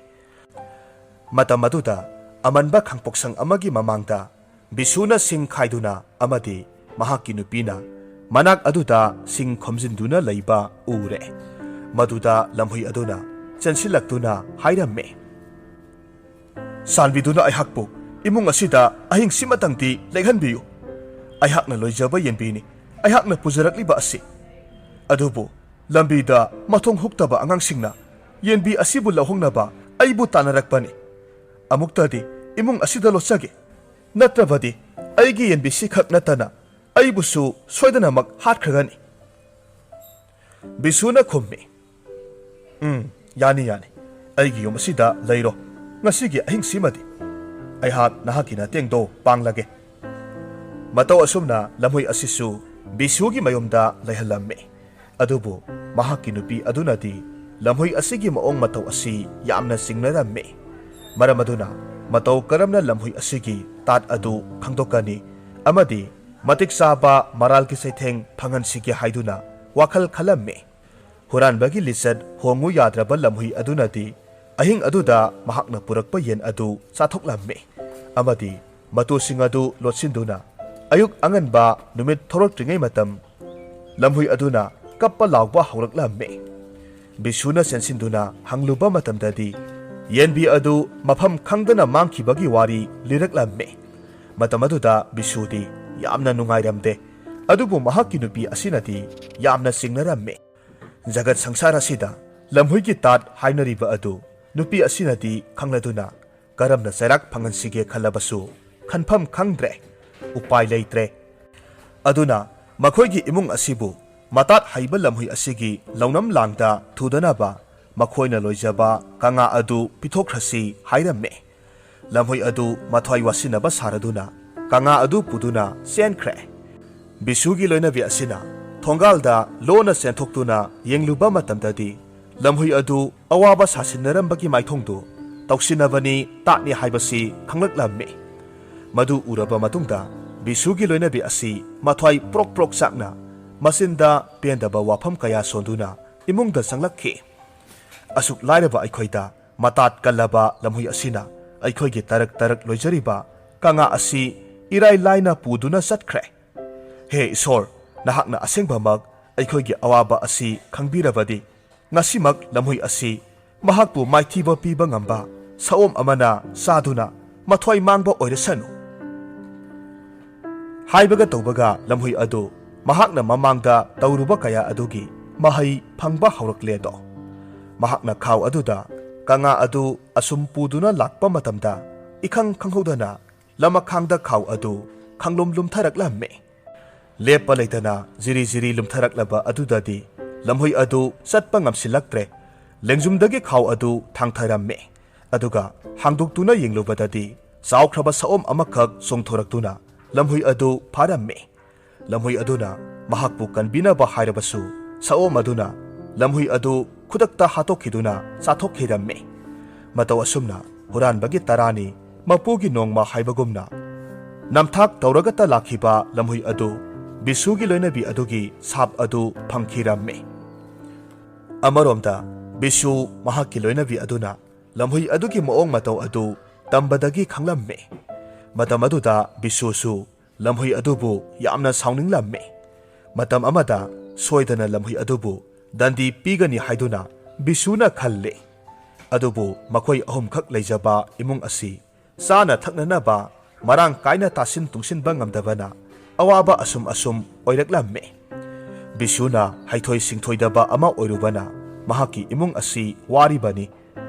ꯃꯇꯝ ꯑꯗꯨꯗ ꯑꯃꯟꯕ ꯈꯥꯡꯄꯣꯛꯁꯪ ꯑꯃꯒꯤ ꯃꯃꯥꯡꯗ ꯕꯤꯁꯨꯅ ꯁꯤꯡ ꯈꯥꯏꯗꯨꯅ ꯑꯃꯗꯤ ꯃꯍꯥꯛꯀꯤ ꯅꯨꯄꯤꯅ ꯃꯅꯥꯛ ꯑꯗꯨꯗ ꯁꯤꯡ ꯈꯣꯝꯖꯤꯟꯗꯨꯅ ꯂꯩꯕ ꯎꯔꯦ꯫ ꯃꯗꯨꯗ ꯂꯝꯍꯨꯏ ꯑꯗꯨꯅ ꯆꯦꯟꯁꯤꯜꯂꯛꯇꯨꯅ ꯍꯥꯏꯔꯝꯃꯤ, "ꯆꯥꯟꯕꯤꯗꯨꯅ ꯑꯩꯍꯥꯛꯄꯨ ꯏꯃꯨꯡ ꯑꯁꯤꯗ ꯑꯍꯤꯡꯁꯤꯃꯇꯪꯗꯤ ꯂꯦꯛꯍꯟꯕꯤꯌꯨ꯫ ꯑꯩꯍꯥꯛꯅ ꯂꯣꯏꯖꯕ ꯌꯦꯟꯕꯤꯅꯤ ꯑꯩꯍꯥꯛꯅ ꯄꯨꯖꯔꯛꯂꯤꯕ ꯑꯁꯤ꯫ ꯑꯗꯨꯕꯨ ꯂꯝꯕꯤꯗ ꯃꯊꯣꯡ ꯍꯨꯛꯇꯕ ꯑꯉꯥꯡꯁꯤꯡꯅ ꯌꯦꯟꯕꯤ ꯑꯁꯤꯕꯨ ꯂꯧꯍꯣꯡꯅꯕ ꯑꯩꯕꯨ ꯇꯥꯟꯅꯔꯛꯄꯅꯤ꯫ ꯑꯃꯨꯛꯇꯗꯤ ꯏꯃꯨꯡ ꯑꯁꯤꯗ ꯂꯣꯠꯆꯒꯦ꯫ ꯅꯠꯇ꯭ꯔꯕꯗꯤ ꯑꯩꯒꯤ ꯌꯦꯟꯕꯤꯁꯤ ꯈꯛ ꯅꯠꯇꯅ ꯑꯩꯕꯨꯁꯨ ꯁꯣꯏꯗꯅꯃꯛ ꯍꯥꯠꯈ꯭ꯔꯒꯅꯤ꯫" ꯕꯤꯁꯨꯅ ꯈꯨꯝꯃꯤ, "ꯎꯝ, ꯌꯥꯅꯤ, ꯌꯥꯅꯤ꯫ ꯑꯩꯒꯤ ꯌꯨꯝ ꯑꯁꯤꯗ ꯂꯩꯔꯣ꯫ ꯉꯁꯤꯒꯤ ꯑꯍꯤꯡꯁꯤꯃꯗꯤ ꯑꯩꯍꯥꯛ ꯅꯍꯥꯛꯀꯤ ꯅꯇꯦꯡꯗꯣ ꯄꯥꯡꯂꯒꯦ꯫" ꯃꯇꯧ ꯑꯁꯨꯝꯅ ꯂꯝꯍꯨꯏ ꯑꯁꯤꯁꯨ ꯕꯤꯁꯨꯒꯤ ꯃꯌꯨꯝꯗ ꯂꯩꯍꯜꯂꯝꯃꯤ꯫ ꯑꯗꯨꯕꯨ ꯃꯍꯥꯛꯀꯤ ꯅꯨꯄꯤ ꯑꯗꯨꯅꯗꯤ ꯂꯝꯍꯨꯏ ꯑꯁꯤꯒꯤ ꯃꯑꯣꯡ ꯃꯇꯧ ꯑꯁꯤ ꯌꯥꯝꯅ ꯆꯤꯡꯅꯔꯝꯃꯤ꯫ ꯃꯔꯝ ꯑꯗꯨꯅ ꯃꯇꯧ ꯀꯔꯝꯅ ꯂꯝꯍꯨꯏ ꯑꯁꯤꯒꯤ ꯇꯥꯠ ꯑꯗꯨ ꯈꯪꯗꯣꯛꯀꯅꯤ ꯑꯃꯗꯤ ꯃꯇꯤꯛ ꯆꯥꯕ ꯃꯔꯥꯜꯒꯤ ꯆꯩꯊꯦꯡ ꯐꯪꯍꯟꯁꯤꯒꯦ ꯍꯥꯏꯗꯨꯅ ꯋꯥꯈꯜ ꯈꯜꯂꯝꯃꯤ꯫ ꯍꯨꯔꯥꯟꯕꯒꯤ ꯂꯤꯆꯠ ꯍꯣꯡꯉꯨ ꯌꯥꯗ꯭ꯔꯕ ꯂꯝꯍꯨꯏ ꯑꯗꯨꯅꯗꯤ ꯑꯍꯤꯡ ꯑꯗꯨꯗ ꯃꯍꯥꯛꯅ ꯄꯨꯔꯛꯄ ꯌꯦꯟ ꯑꯗꯨ ꯆꯥꯊꯣꯛꯂꯝꯃꯤ ꯑꯃꯗꯤ ꯃꯇꯨꯁꯤꯡ ꯑꯗꯨ ꯂꯣꯠꯁꯤꯟꯗꯨꯅ ꯑꯌꯨꯛ ꯑꯉꯟꯕ ꯅꯨꯃꯤꯠ ꯊꯣꯔꯛꯇ꯭ꯔꯤꯉꯩ ꯃꯇꯝ ꯂꯝꯍꯨꯏ ꯑꯗꯨꯅ ꯀꯞꯄ ꯂꯥꯎꯕ ꯍꯧꯔꯛꯂꯝꯃꯤ꯫ ꯕꯤꯁꯨꯅ ꯆꯦꯟꯁꯤꯟꯗꯨꯅ ꯍꯪꯂꯨꯕ ꯃꯇꯝꯗꯗꯤ ꯌꯦꯟꯕꯤ ꯑꯗꯨ ꯃꯐꯝ ꯈꯪꯗꯅ ꯃꯥꯡꯈꯤꯕꯒꯤ ꯋꯥꯔꯤ ꯂꯤꯔꯛꯂꯝꯃꯤ꯫ ꯃꯇꯝ ꯑꯗꯨꯗ ꯕꯤꯁꯨꯗꯤ ꯌꯥꯝꯅ ꯅꯨꯡꯉꯥꯏꯔꯝꯗꯦ, ꯑꯗꯨꯕꯨ ꯃꯍꯥꯛꯀꯤ ꯅꯨꯄꯤ ꯑꯁꯤꯅꯗꯤ ꯌꯥꯝꯅ ꯆꯤꯡꯅꯔꯝꯃꯤ꯫ ꯖꯒꯠ ꯁꯪꯁꯥꯔ ꯑꯁꯤꯗ ꯂꯝꯍꯨꯏꯒꯤ ꯇꯥꯠ ꯍꯥꯏꯅꯔꯤꯕ ꯑꯗꯨ ꯅꯨꯄꯤ ꯑꯁꯤꯅꯗꯤ ꯈꯪꯂꯗꯨꯅ ꯀꯔꯝꯅ ꯆꯩꯔꯥꯛ ꯐꯪꯍꯟꯁꯤꯒꯦ ꯈꯜꯂꯕꯁꯨ ꯈꯟꯐꯝ ꯈꯪꯗ꯭ꯔꯦ꯫ ꯎꯄꯥꯏ ꯂꯩꯇ꯭ꯔꯦ꯫ ꯑꯗꯨꯅ ꯃꯈꯣꯏꯒꯤ ꯏꯃꯨꯡ ꯑꯁꯤꯕꯨ ꯃꯇꯥꯠ ꯍꯩꯕ ꯂꯝꯍꯨꯏ ꯑꯁꯤꯒꯤ ꯂꯧꯅꯝ ꯂꯥꯡꯗ ꯊꯨꯗꯅꯕ ꯃꯈꯣꯏꯅ ꯂꯣꯏꯖꯕ ꯀꯪꯉꯥ ꯑꯗꯨ ꯄꯤꯊꯣꯛꯈ꯭ꯔꯁꯤ ꯍꯥꯏꯔꯝꯃꯤ꯫ ꯂꯝꯍꯨꯏ ꯑꯗꯨ ꯃꯊ꯭ꯋꯥꯏ ꯋꯥꯁꯤꯟꯅꯕ ꯁꯥꯔꯗꯨꯅ ꯀꯪꯉꯥ ꯑꯗꯨ ꯄꯨꯗꯨꯅ ꯆꯦꯟꯈ꯭ꯔꯦ꯫ ꯕꯤꯁꯨꯒꯤ ꯂꯣꯏꯅꯕꯤ ꯑꯁꯤꯅ ꯊꯣꯡꯒꯥꯜꯗ ꯂꯣꯟꯅ ꯆꯦꯟꯊꯣꯛꯇꯨꯅ ꯌꯦꯡꯂꯨꯕ ꯃꯇꯝꯗꯗꯤ ꯂꯝꯍꯨꯏ ꯑꯗꯨ ꯑꯋꯥꯕ ꯁꯥꯁꯤꯟꯅꯔꯝꯕꯒꯤ ꯃꯥꯏꯊꯣꯡꯗꯨ ꯇꯧꯁꯤꯟꯅꯕꯅꯤ, ꯇꯥꯠꯅꯤ ꯍꯥꯏꯕꯁꯤ ꯈꯪꯂꯛꯂꯝꯃꯤ꯫ ꯃꯗꯨ ꯎꯔꯕ ꯃꯇꯨꯡꯗ ꯕꯤꯁꯨꯒꯤ ꯂꯣꯏꯅꯕꯤ ꯑꯁꯤ ꯃꯊ꯭ꯋꯥꯏ ꯄ꯭ꯔꯣꯛ ꯄ꯭ꯔꯣꯛ ꯆꯥꯛꯅ ꯃꯆꯤꯟꯗ ꯄꯦꯟꯗꯕ ꯋꯥꯐꯝ ꯀꯌꯥ ꯁꯣꯟꯗꯨꯅ ꯏꯃꯨꯡꯗ ꯆꯪꯂꯛꯈꯤ꯫ ꯑꯁꯨꯛ ꯂꯥꯏꯔꯕ ꯑꯩꯈꯣꯏꯗ ꯃꯇꯥꯠ ꯀꯜꯂꯕ ꯂꯝꯍꯨꯏ ꯑꯁꯤꯅ ꯑꯩꯈꯣꯏꯒꯤ ꯇꯔꯛ ꯇꯔꯛ ꯂꯣꯏꯖꯔꯤꯕ ꯀꯪꯂꯥ ꯑꯁꯤ ꯏꯔꯥꯏ ꯂꯥꯏꯅ ꯄꯨꯗꯨꯅ ꯆꯠꯈ꯭ꯔꯦ꯫ ꯍꯦ ꯏꯁꯣꯔ, ꯅꯍꯥꯛꯅ ꯑꯁꯦꯡꯕꯃꯛ ꯑꯩꯈꯣꯏꯒꯤ ꯑꯋꯥꯕ ꯑꯁꯤ ꯈꯪꯕꯤꯔꯕꯗꯤ, ꯉꯁꯤꯃꯛ ꯂꯝꯍꯨꯏ ꯑꯁꯤ ꯃꯍꯥꯛꯄꯨ ꯃꯥꯏꯊꯤꯕ ꯄꯤꯕ ꯉꯝꯕ ꯁꯑꯣꯝ ꯑꯃꯅ ꯆꯥꯗꯨꯅ ꯃꯊ꯭ꯋꯥꯏ ꯃꯥꯡꯕ ꯑꯣꯏꯔꯁꯅꯨ꯫ ꯍꯥꯏꯕꯒ ꯇꯧꯕꯒ ꯂꯝꯍꯨꯏ ꯑꯗꯨ ꯃꯍꯥꯛꯅ ꯃꯃꯥꯡꯗ ꯇꯧꯔꯨꯕ ꯀꯌꯥ ꯑꯗꯨꯒꯤ ꯃꯍꯩ ꯐꯪꯕ ꯍꯧꯔꯛꯂꯦꯗꯣ꯫ ꯃꯍꯥꯛꯅ ꯈꯥꯎ ꯑꯗꯨꯗ ꯀꯪꯂꯥ ꯑꯗꯨ ꯑꯁꯨꯝ ꯄꯨꯗꯨꯅ ꯂꯥꯛꯄ ꯃꯇꯝꯗ, ꯏꯈꯪ ꯈꯪꯍꯧꯗꯅ ꯂꯃꯈꯥꯡꯗ ꯈꯥꯎ ꯑꯗꯨ ꯈꯪꯂꯨꯝ ꯂꯨꯝꯊꯔꯛꯂꯝꯃꯤ꯫ ꯂꯦꯞꯄ ꯂꯩꯇꯅ ꯖꯤꯔꯤ ꯖꯤꯔꯤ ꯂꯨꯝꯊꯔꯛꯂꯕ ꯑꯗꯨꯗꯗꯤ ꯂꯝꯍꯨꯏ ꯑꯗꯨ ꯆꯠꯄ ꯉꯝꯁꯤꯜꯂꯛꯇ꯭ꯔꯦ꯫ ꯂꯦꯡꯖꯨꯝꯗꯒꯤ ꯈꯥꯎ ꯑꯗꯨ ꯊꯥꯡꯊꯔꯝꯃꯤ꯫ ꯑꯗꯨꯒ ꯍꯥꯡꯗꯣꯛꯇꯨꯅ ꯌꯦꯡꯂꯨꯕꯗꯗꯤ ꯆꯥꯎꯈ꯭ꯔꯕ ꯁꯑꯣꯝ ꯑꯃꯈꯛ ꯆꯣꯡꯊꯣꯔꯛꯇꯨꯅ ꯂꯝꯍꯨꯏ ꯑꯗꯨ ꯐꯥꯔꯝꯃꯤ꯫ ꯂꯝꯍꯨꯏ ꯑꯗꯨꯅ ꯃꯍꯥꯛꯄꯨ ꯀꯟꯕꯤꯅꯕ ꯍꯥꯏꯔꯕꯁꯨ, ꯁꯑꯣꯝ ꯑꯗꯨꯅ ꯂꯝꯍꯨꯏ ꯑꯗꯨ ꯈꯨꯗꯛꯇ ꯍꯥꯠꯇꯣꯛꯈꯤꯗꯨꯅ ꯆꯥꯊꯣꯛꯈꯤꯔꯝꯃꯤ꯫ ꯃꯇꯧ ꯑꯁꯨꯝꯅ ꯍꯨꯔꯥꯟꯕꯒꯤ ꯇꯔꯥꯅꯤ ꯃꯄꯨꯒꯤ ꯅꯣꯡꯃ ꯍꯥꯏꯕꯒꯨꯝꯅ ꯅꯝꯊꯥꯛ ꯇꯧꯔꯒꯇ ꯂꯥꯛꯈꯤꯕ ꯂꯝꯍꯨꯏ ꯑꯗꯨ ꯕꯤꯁꯨꯒꯤ ꯂꯣꯏꯅꯕꯤ ꯑꯗꯨꯒꯤ ꯁꯥꯞ ꯑꯗꯨ ꯐꯪꯈꯤꯔꯝꯃꯤ꯫ ꯑꯃꯔꯣꯝꯗ ꯕꯤꯁꯨ ꯃꯍꯥꯛꯀꯤ ꯂꯣꯏꯅꯕꯤ ꯑꯗꯨꯅ ꯂꯝꯍꯨꯏ ꯑꯗꯨꯒꯤ ꯃꯑꯣꯡ ꯃꯇꯧ ꯑꯗꯨ ꯇꯝꯕꯗꯒꯤ ꯈꯪꯂꯝꯃꯤ꯫ ꯃꯇꯝ ꯑꯗꯨꯗ ꯕꯤꯁꯨꯁꯨ ꯂꯝꯍꯨꯏ ꯑꯗꯨꯕꯨ ꯌꯥꯝꯅ ꯁꯥꯎꯅꯤꯡꯂꯝꯃꯤ꯫ ꯃꯇꯝ ꯑꯃꯗ ꯁꯣꯏꯗꯅ ꯂꯝꯍꯨꯏ ꯑꯗꯨꯕꯨ ꯗꯟꯗꯤ ꯄꯤꯒꯅꯤ ꯍꯥꯏꯗꯨꯅ ꯕꯤꯁꯨꯅ ꯈꯜꯂꯤ꯫ ꯑꯗꯨꯕꯨ ꯃꯈꯣꯏ ꯑꯍꯨꯝꯈꯛ ꯂꯩꯖꯕ ꯏꯃꯨꯡ ꯑꯁꯤ ꯆꯥꯅ ꯊꯛꯅꯅꯕ ꯃꯔꯥꯡ ꯀꯥꯏꯅ ꯇꯥꯁꯤꯟ ꯇꯨꯡꯁꯤꯟꯕ ꯉꯝꯗꯕꯅ ꯑꯋꯥꯕ ꯑꯁꯨꯝ ꯑꯁꯨꯝ ꯑꯣꯏꯔꯛꯂꯝꯃꯤ꯫ ꯕꯤꯁꯨꯅ ꯍꯩꯊꯣꯏ ꯁꯤꯡꯊꯣꯏꯗꯕ ꯑꯃ ꯑꯣꯏꯔꯨꯕꯅ ꯃꯍꯥꯛꯀꯤ ꯏꯃꯨꯡ ꯑꯁꯤ ꯋꯥꯔꯤꯕꯅꯤ꯫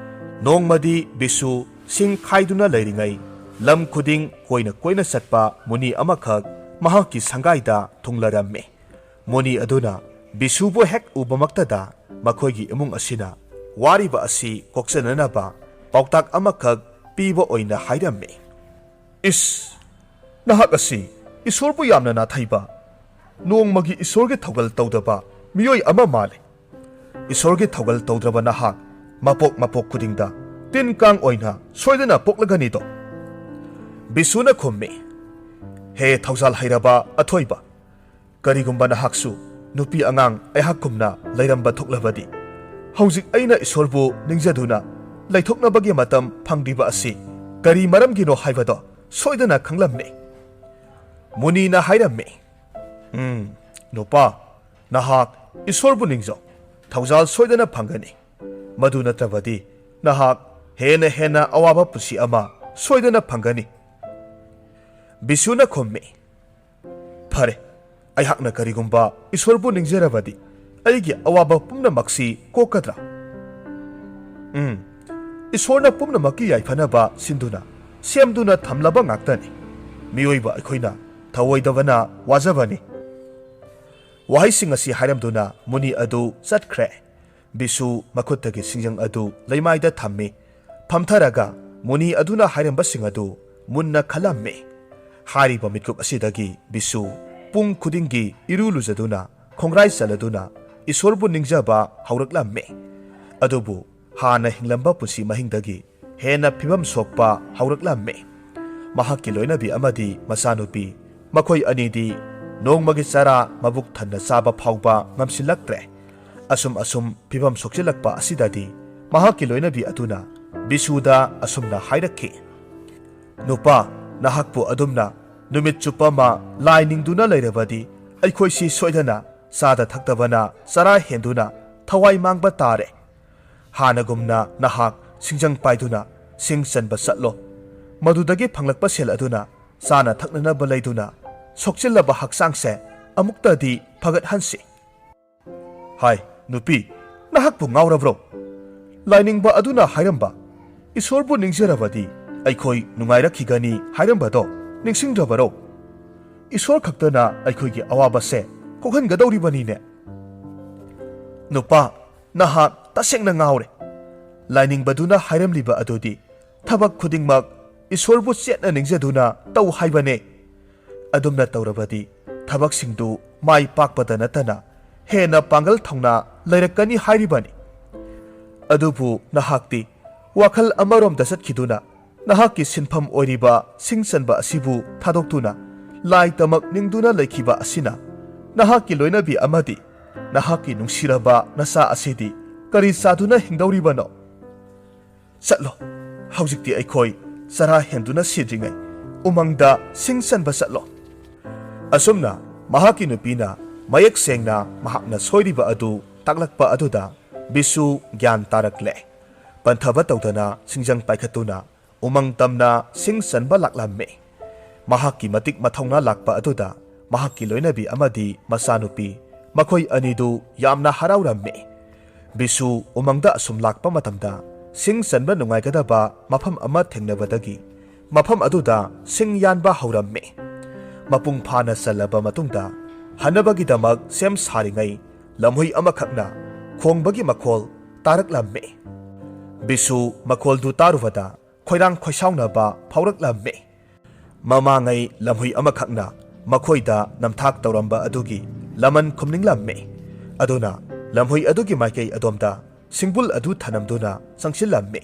ꯅꯣꯡꯃꯗꯤ ꯕꯤꯁꯨ ꯁꯤꯡ ꯈꯥꯏꯗꯨꯅ ꯂꯩꯔꯤꯉꯩ ꯂꯝ ꯈꯨꯗꯤꯡ ꯀꯣꯏꯅ ꯀꯣꯏꯅ ꯆꯠꯄ ꯃꯨꯅꯤ ꯑꯃꯈꯛ ꯃꯍꯥꯛꯀꯤ ꯁꯪꯒꯥꯏꯗ ꯊꯨꯡꯂꯔꯝꯃꯤ꯫ ꯃꯨꯅꯤ ꯑꯗꯨꯅ ꯕꯤꯁꯨꯕꯨ ꯍꯦꯛ ꯎꯕꯃꯛꯇꯗ ꯃꯈꯣꯏꯒꯤ ꯏꯃꯨꯡ ꯑꯁꯤꯅ ꯋꯥꯔꯤꯕ ꯑꯁꯤ ꯀꯣꯛꯆꯅꯅꯕ ꯄꯥꯎꯇꯥꯛ ꯑꯃꯈꯛ ꯄꯤꯕ ꯑꯣꯏꯅ ꯍꯥꯏꯔꯝꯃꯤ꯫ "ꯏꯁ, ꯅꯍꯥꯛ ꯑꯁꯤ ꯏꯁꯣꯔꯕꯨ ꯌꯥꯝꯅ ꯅꯥꯊꯩꯕ, ꯅꯣꯡꯃꯒꯤ ꯏꯁꯣꯔꯒꯤ ꯊꯧꯒꯜ ꯇꯧꯗꯕ ꯃꯤꯑꯣꯏ ꯑꯃ ꯃꯥꯜꯂꯤ꯫ ꯏꯁꯣꯔꯒꯤ ꯊꯧꯒꯜ ꯇꯧꯗ꯭ꯔꯕ ꯅꯍꯥꯛ ꯃꯄꯣꯛ ꯃꯄꯣꯛ ꯈꯨꯗꯤꯡꯗ ꯇꯤꯟ ꯀꯥꯡ ꯑꯣꯏꯅ ꯁꯣꯏꯗꯅ ꯄꯣꯛꯂꯒꯅꯤꯗꯣ?" ꯕꯤꯁꯨꯅ ꯈꯨꯝꯃꯤ, "ꯍꯦ ꯊꯧꯖꯥꯜ ꯍꯩꯔꯕ ꯑꯊꯣꯏꯕ, ꯀꯔꯤꯒꯨꯝꯕ ꯅꯍꯥꯛꯁꯨ ꯅꯨꯄꯤ ꯑꯉꯥꯡ ꯑꯩꯍꯥꯛꯀꯨꯝꯅ ꯂꯩꯔꯝꯕ ꯊꯣꯛꯂꯕꯗꯤ, ꯍꯧꯖꯤꯛ ꯑꯩꯅ ꯏꯁꯣꯔꯕꯨ ꯅꯤꯡꯖꯗꯨꯅ ꯂꯩꯊꯣꯛꯅꯕꯒꯤ ꯃꯇꯝ ꯐꯪꯂꯤꯕ ꯑꯁꯤ ꯀꯔꯤ ꯃꯔꯝꯒꯤꯅꯣ ꯍꯥꯏꯕꯗꯣ ꯁꯣꯏꯗꯅ ꯈꯪꯂꯝꯃꯤ꯫ ꯃꯨꯅꯤꯅ ꯍꯥꯏꯔꯝꯃꯤ, "ꯎꯝ, ꯅꯨꯄꯥ, ꯅꯍꯥꯛ ꯏꯁꯣꯔꯕꯨ ꯅꯤꯡꯖꯧ, ꯊꯧꯖꯥꯜ ꯁꯣꯏꯗꯅ ꯐꯪꯒꯅꯤ꯫ ꯃꯗꯨ ꯅꯠꯇ꯭ꯔꯕꯗꯤ ꯅꯍꯥꯛ ꯍꯦꯟꯅ ꯍꯦꯟꯅ ꯑꯋꯥꯕ ꯄꯨꯟꯁꯤ ꯑꯃ ꯁꯣꯏꯗꯅ ꯐꯪꯒꯅꯤ꯫" ꯕꯤꯁꯨꯅ ꯈꯨꯝꯃꯤ, "ꯐꯔꯦ, ꯑꯩꯍꯥꯛꯅ ꯀꯔꯤꯒꯨꯝꯕ ꯏꯁꯣꯔꯕꯨ ꯅꯤꯡꯖꯔꯕꯗꯤ ꯑꯩꯒꯤ ꯑꯋꯥꯕ ꯄꯨꯝꯅꯃꯛꯁꯤ ꯀꯣꯛꯀꯗ꯭ꯔꯥ?" ꯎꯝ, ꯏꯁꯣꯔꯅ ꯄꯨꯝꯅꯃꯛꯀꯤ ꯌꯥꯏꯐꯅꯕ ꯁꯤꯟꯗꯨꯅ ꯁꯦꯝꯗꯨꯅ ꯊꯝꯂꯕ ꯉꯥꯛꯇꯅꯤ꯫ ꯃꯤꯑꯣꯏꯕ ꯑꯩꯈꯣꯏꯅ ꯊꯧꯑꯣꯏꯗꯕꯅ ꯋꯥꯖꯕꯅꯤ꯫ ꯋꯥꯍꯩꯁꯤꯡ ꯑꯁꯤ ꯍꯥꯏꯔꯝꯗꯨꯅ ꯃꯨꯅꯤ ꯑꯗꯨ ꯆꯠꯈ꯭ꯔꯦ꯫ ꯕꯤꯁꯨ ꯃꯈꯨꯠꯇꯒꯤ ꯁꯤꯡꯖꯪ ꯑꯗꯨ ꯂꯩꯃꯥꯏꯗ ꯊꯝꯃꯤ꯫ ꯐꯝꯊꯔꯒ ꯃꯨꯅꯤ ꯑꯗꯨꯅ ꯍꯥꯏꯔꯝꯕꯁꯤꯡ ꯑꯗꯨ ꯃꯨꯟꯅ ꯈꯜꯂꯝꯃꯤ꯫ ꯍꯥꯏꯔꯤꯕ ꯃꯤꯠꯀꯨꯞ ꯑꯁꯤꯗꯒꯤ ꯕꯤꯁꯨ ꯄꯨꯡ ꯈꯨꯗꯤꯡꯒꯤ ꯏꯔꯨ ꯂꯨꯖꯗꯨꯅ, ꯈꯣꯡꯒ꯭ꯔꯥꯏ ꯆꯜꯂꯗꯨꯅ ꯏꯁꯣꯔꯕꯨ ꯅꯤꯡꯖꯕ ꯍꯧꯔꯛꯂꯝꯃꯤ꯫ ꯑꯗꯨꯕꯨ ꯍꯥꯟꯅ ꯍꯤꯡꯂꯝꯕ ꯄꯨꯟꯁꯤ ꯃꯍꯤꯡꯗꯒꯤ ꯍꯦꯟꯅ ꯐꯤꯕꯝ ꯁꯣꯛꯄ ꯍꯧꯔꯛꯂꯝꯃꯤ꯫ ꯃꯍꯥꯛꯀꯤ ꯂꯣꯏꯅꯕꯤ ꯑꯃꯗꯤ ꯃꯆꯥꯅꯨꯄꯤ, ꯃꯈꯣꯏ ꯑꯅꯤꯗꯤ ꯅꯣꯡꯃꯒꯤ ꯆꯔꯥ ꯃꯕꯨꯛ ꯊꯟꯅ ꯆꯥꯕ ꯐꯥꯎꯕ ꯉꯝꯁꯤꯜꯂꯛꯇ꯭ꯔꯦ꯫ ꯑꯁꯨꯝ ꯑꯁꯨꯝ ꯐꯤꯕꯝ ꯁꯣꯛꯆꯤꯜꯂꯛꯄ ꯑꯁꯤꯗꯗꯤ ꯃꯍꯥꯛꯀꯤ ꯂꯣꯏꯅꯕꯤ ꯑꯗꯨꯅ ꯕꯤꯁꯨꯗ ꯑꯁꯨꯝꯅ ꯍꯥꯏꯔꯛꯈꯤ, "ꯅꯨꯄꯥ, ꯅꯍꯥꯛꯄꯨ ꯑꯗꯨꯝꯅ ꯅꯨꯃꯤꯠ ꯆꯨꯞꯄ ꯑꯃ ꯂꯥꯏ ꯅꯤꯡꯗꯨꯅ ꯂꯩꯔꯕꯗꯤ ꯑꯩꯈꯣꯏꯁꯤ ꯁꯣꯏꯗꯅ ꯆꯥꯗ ꯊꯛꯇꯕꯅ ꯆꯔꯥ ꯍꯦꯟꯗꯨꯅ ꯊꯋꯥꯏ ꯃꯥꯡꯕ ꯇꯥꯔꯦ꯫ ꯍꯥꯟꯅꯒꯨꯝꯅ ꯅꯍꯥꯛ ꯁꯤꯡꯖꯪ ꯄꯥꯏꯗꯨꯅ ꯁꯤꯡ ꯆꯟꯕ ꯆꯠꯂꯣ꯫ ꯃꯗꯨꯗꯒꯤ ꯐꯪꯂꯛꯄ ꯁꯦꯜ ꯑꯗꯨꯅ ꯆꯥꯅ ꯊꯛꯅꯅꯕ ꯂꯩꯗꯨꯅ ꯁꯣꯛꯆꯤꯜꯂꯕ ꯍꯛꯆꯥꯡꯁꯦ ꯑꯃꯨꯛꯇꯗꯤ ꯐꯒꯠꯍꯟꯁꯤ꯫" "ꯍꯥꯏ, ꯅꯨꯄꯤ, ꯅꯍꯥꯛꯄꯨ ꯉꯥꯎꯔꯕ꯭ꯔꯣ? ꯂꯥꯏꯅꯤꯡꯕ ꯑꯗꯨꯅ ꯍꯥꯏꯔꯝꯕ, 'ꯏꯁꯣꯔꯕꯨ ꯅꯤꯡꯖꯔꯕꯗꯤ ꯑꯩꯈꯣꯏ ꯅꯨꯡꯉꯥꯏꯔꯛꯈꯤꯒꯅꯤ' ꯍꯥꯏꯔꯝꯕꯗꯣ ꯅꯤꯡꯁꯤꯡꯗ꯭ꯔꯕꯔꯣ? ꯏꯁꯣꯔ ꯈꯛꯇꯅ ꯑꯩꯈꯣꯏꯒꯤ ꯑꯋꯥꯕꯁꯦ ꯀꯣꯛꯍꯟꯒꯗꯧꯔꯤꯕꯅꯤꯅꯦ꯫" "ꯅꯨꯄꯥ, ꯅꯍꯥꯛ ꯇꯁꯦꯡꯅ ꯉꯥꯎꯔꯦ꯫ ꯂꯥꯏꯅꯤꯡꯕꯗꯨꯅ ꯍꯥꯏꯔꯝꯂꯤꯕ ꯑꯗꯨꯗꯤ ꯊꯕꯛ ꯈꯨꯗꯤꯡꯃꯛ ꯏꯁꯣꯔꯕꯨ ꯆꯦꯠꯅ ꯅꯤꯡꯖꯗꯨꯅ ꯇꯧ ꯍꯥꯏꯕꯅꯦ꯫ ꯑꯗꯨꯝꯅ ꯇꯧꯔꯕꯗꯤ ꯊꯕꯛꯁꯤꯡꯗꯨ ꯃꯥꯏ ꯄꯥꯛꯄꯗ ꯅꯠꯇꯅ ꯍꯦꯟꯅ ꯄꯥꯡꯒꯜ ꯊꯧꯅꯥ ꯂꯩꯔꯛꯀꯅꯤ ꯍꯥꯏꯔꯤꯕꯅꯤ꯫ ꯑꯗꯨꯕꯨ ꯅꯍꯥꯛꯇꯤ ꯋꯥꯈꯜ ꯑꯃꯔꯣꯝꯗ ꯆꯠꯈꯤꯗꯨꯅ ꯅꯍꯥꯛꯀꯤ ꯁꯤꯟꯐꯝ ꯑꯣꯏꯔꯤꯕ ꯁꯤꯡ ꯆꯟꯕ ꯑꯁꯤꯕꯨ ꯊꯥꯗꯣꯛꯇꯨꯅ ꯂꯥꯏꯇꯃꯛ ꯅꯤꯡꯗꯨꯅ ꯂꯩꯈꯤꯕ ꯑꯁꯤꯅ ꯅꯍꯥꯛꯀꯤ ꯂꯣꯏꯅꯕꯤ ꯑꯃꯗꯤ ꯅꯍꯥꯛꯀꯤ ꯅꯨꯡꯁꯤꯔꯕ ꯅꯆꯥ ꯑꯁꯤꯗꯤ ꯀꯔꯤ ꯆꯥꯗꯨꯅ ꯍꯤꯡꯗꯧꯔꯤꯕꯅꯣ? ꯆꯠꯂꯣ, ꯍꯧꯖꯤꯛꯇꯤ ꯑꯩꯈꯣꯏ ꯆꯔꯥ ꯍꯦꯟꯗꯨꯅ ꯁꯤꯗ꯭ꯔꯤꯉꯩ ꯎꯃꯪꯗ ꯁꯤꯡ ꯆꯟꯕ ꯆꯠꯂꯣ꯫ ꯑꯁꯨꯝꯅ ꯃꯍꯥꯛꯀꯤ ꯅꯨꯄꯤꯅ ꯃꯌꯦꯛ ꯁꯦꯡꯅ ꯃꯍꯥꯛꯅ ꯁꯣꯏꯔꯤꯕ ꯑꯗꯨ ꯇꯥꯛꯂꯛꯄ ꯑꯗꯨꯗ ꯕꯤꯁꯨ ꯒ꯭ꯌꯥꯟ ꯇꯥꯔꯛꯂꯦ꯫ ꯄꯟꯊꯕ ꯇꯧꯗꯅ ꯁꯤꯡꯖꯪ ꯄꯥꯏꯈꯠꯇꯨꯅ ꯎꯃꯪ ꯇꯝꯅ ꯁꯤꯡ ꯆꯟꯕ ꯂꯥꯛꯂꯝꯃꯤ꯫ ꯃꯍꯥꯛꯀꯤ ꯃꯇꯤꯛ ꯃꯊꯧꯅꯥ ꯂꯥꯛꯄ ꯑꯗꯨꯗ ꯃꯍꯥꯛꯀꯤ ꯂꯣꯏꯅꯕꯤ ꯑꯃꯗꯤ ꯃꯆꯥꯅꯨꯄꯤ, ꯃꯈꯣꯏ ꯑꯅꯤꯗꯨ ꯌꯥꯝꯅ ꯍꯔꯥꯎꯔꯝꯃꯤ꯫ ꯕꯤꯁꯨ ꯎꯃꯪꯗ ꯑꯁꯨꯝ ꯂꯥꯛꯄ ꯃꯇꯝꯗ ꯁꯤꯡ ꯆꯟꯕ ꯅꯨꯡꯉꯥꯏꯒꯗꯕ ꯃꯐꯝ ꯑꯃ ꯊꯦꯡꯅꯕꯗꯒꯤ ꯃꯐꯝ ꯑꯗꯨꯗ ꯁꯤꯡ ꯌꯥꯟꯕ ꯍꯧꯔꯝꯃꯤ꯫ ꯃꯄꯨꯡ ꯐꯥꯅ ꯆꯜꯂꯕ ꯃꯇꯨꯡꯗ ꯍꯟꯅꯕꯒꯤꯗꯃꯛ ꯁꯦꯝ ꯁꯥꯔꯤꯉꯩ ꯂꯝꯍꯨꯏ ꯑꯃꯈꯛꯅ ꯈꯣꯡꯕꯒꯤ ꯃꯈꯣꯜ ꯇꯥꯔꯛꯂꯝꯃꯤ꯫ ꯕꯤꯁꯨ ꯃꯈꯣꯜꯗꯨ ꯇꯥꯔꯨꯕꯗ ꯈꯣꯏꯔꯥꯡ ꯈꯣꯏꯁꯥꯎꯅꯕ ꯐꯥꯎꯔꯛꯂꯝꯃꯤ꯫ ꯃꯃꯥꯡꯉꯩ ꯂꯝꯍꯨꯏ ꯑꯃꯈꯛꯅ ꯃꯈꯣꯏꯗ ꯅꯝꯊꯥꯛ ꯇꯧꯔꯝꯕ ꯑꯗꯨꯒꯤ ꯂꯃꯟ ꯈꯨꯝꯅꯤꯡꯂꯝꯃꯤ꯫ ꯑꯗꯨꯅ ꯂꯝꯍꯨꯏ ꯑꯗꯨꯒꯤ ꯃꯥꯏꯀꯩ ꯑꯗꯣꯝꯗ ꯁꯤꯡꯕꯨꯜ ꯑꯗꯨ ꯊꯅꯝꯗꯨꯅ ꯆꯪꯁꯤꯜꯂꯝꯃꯤ꯫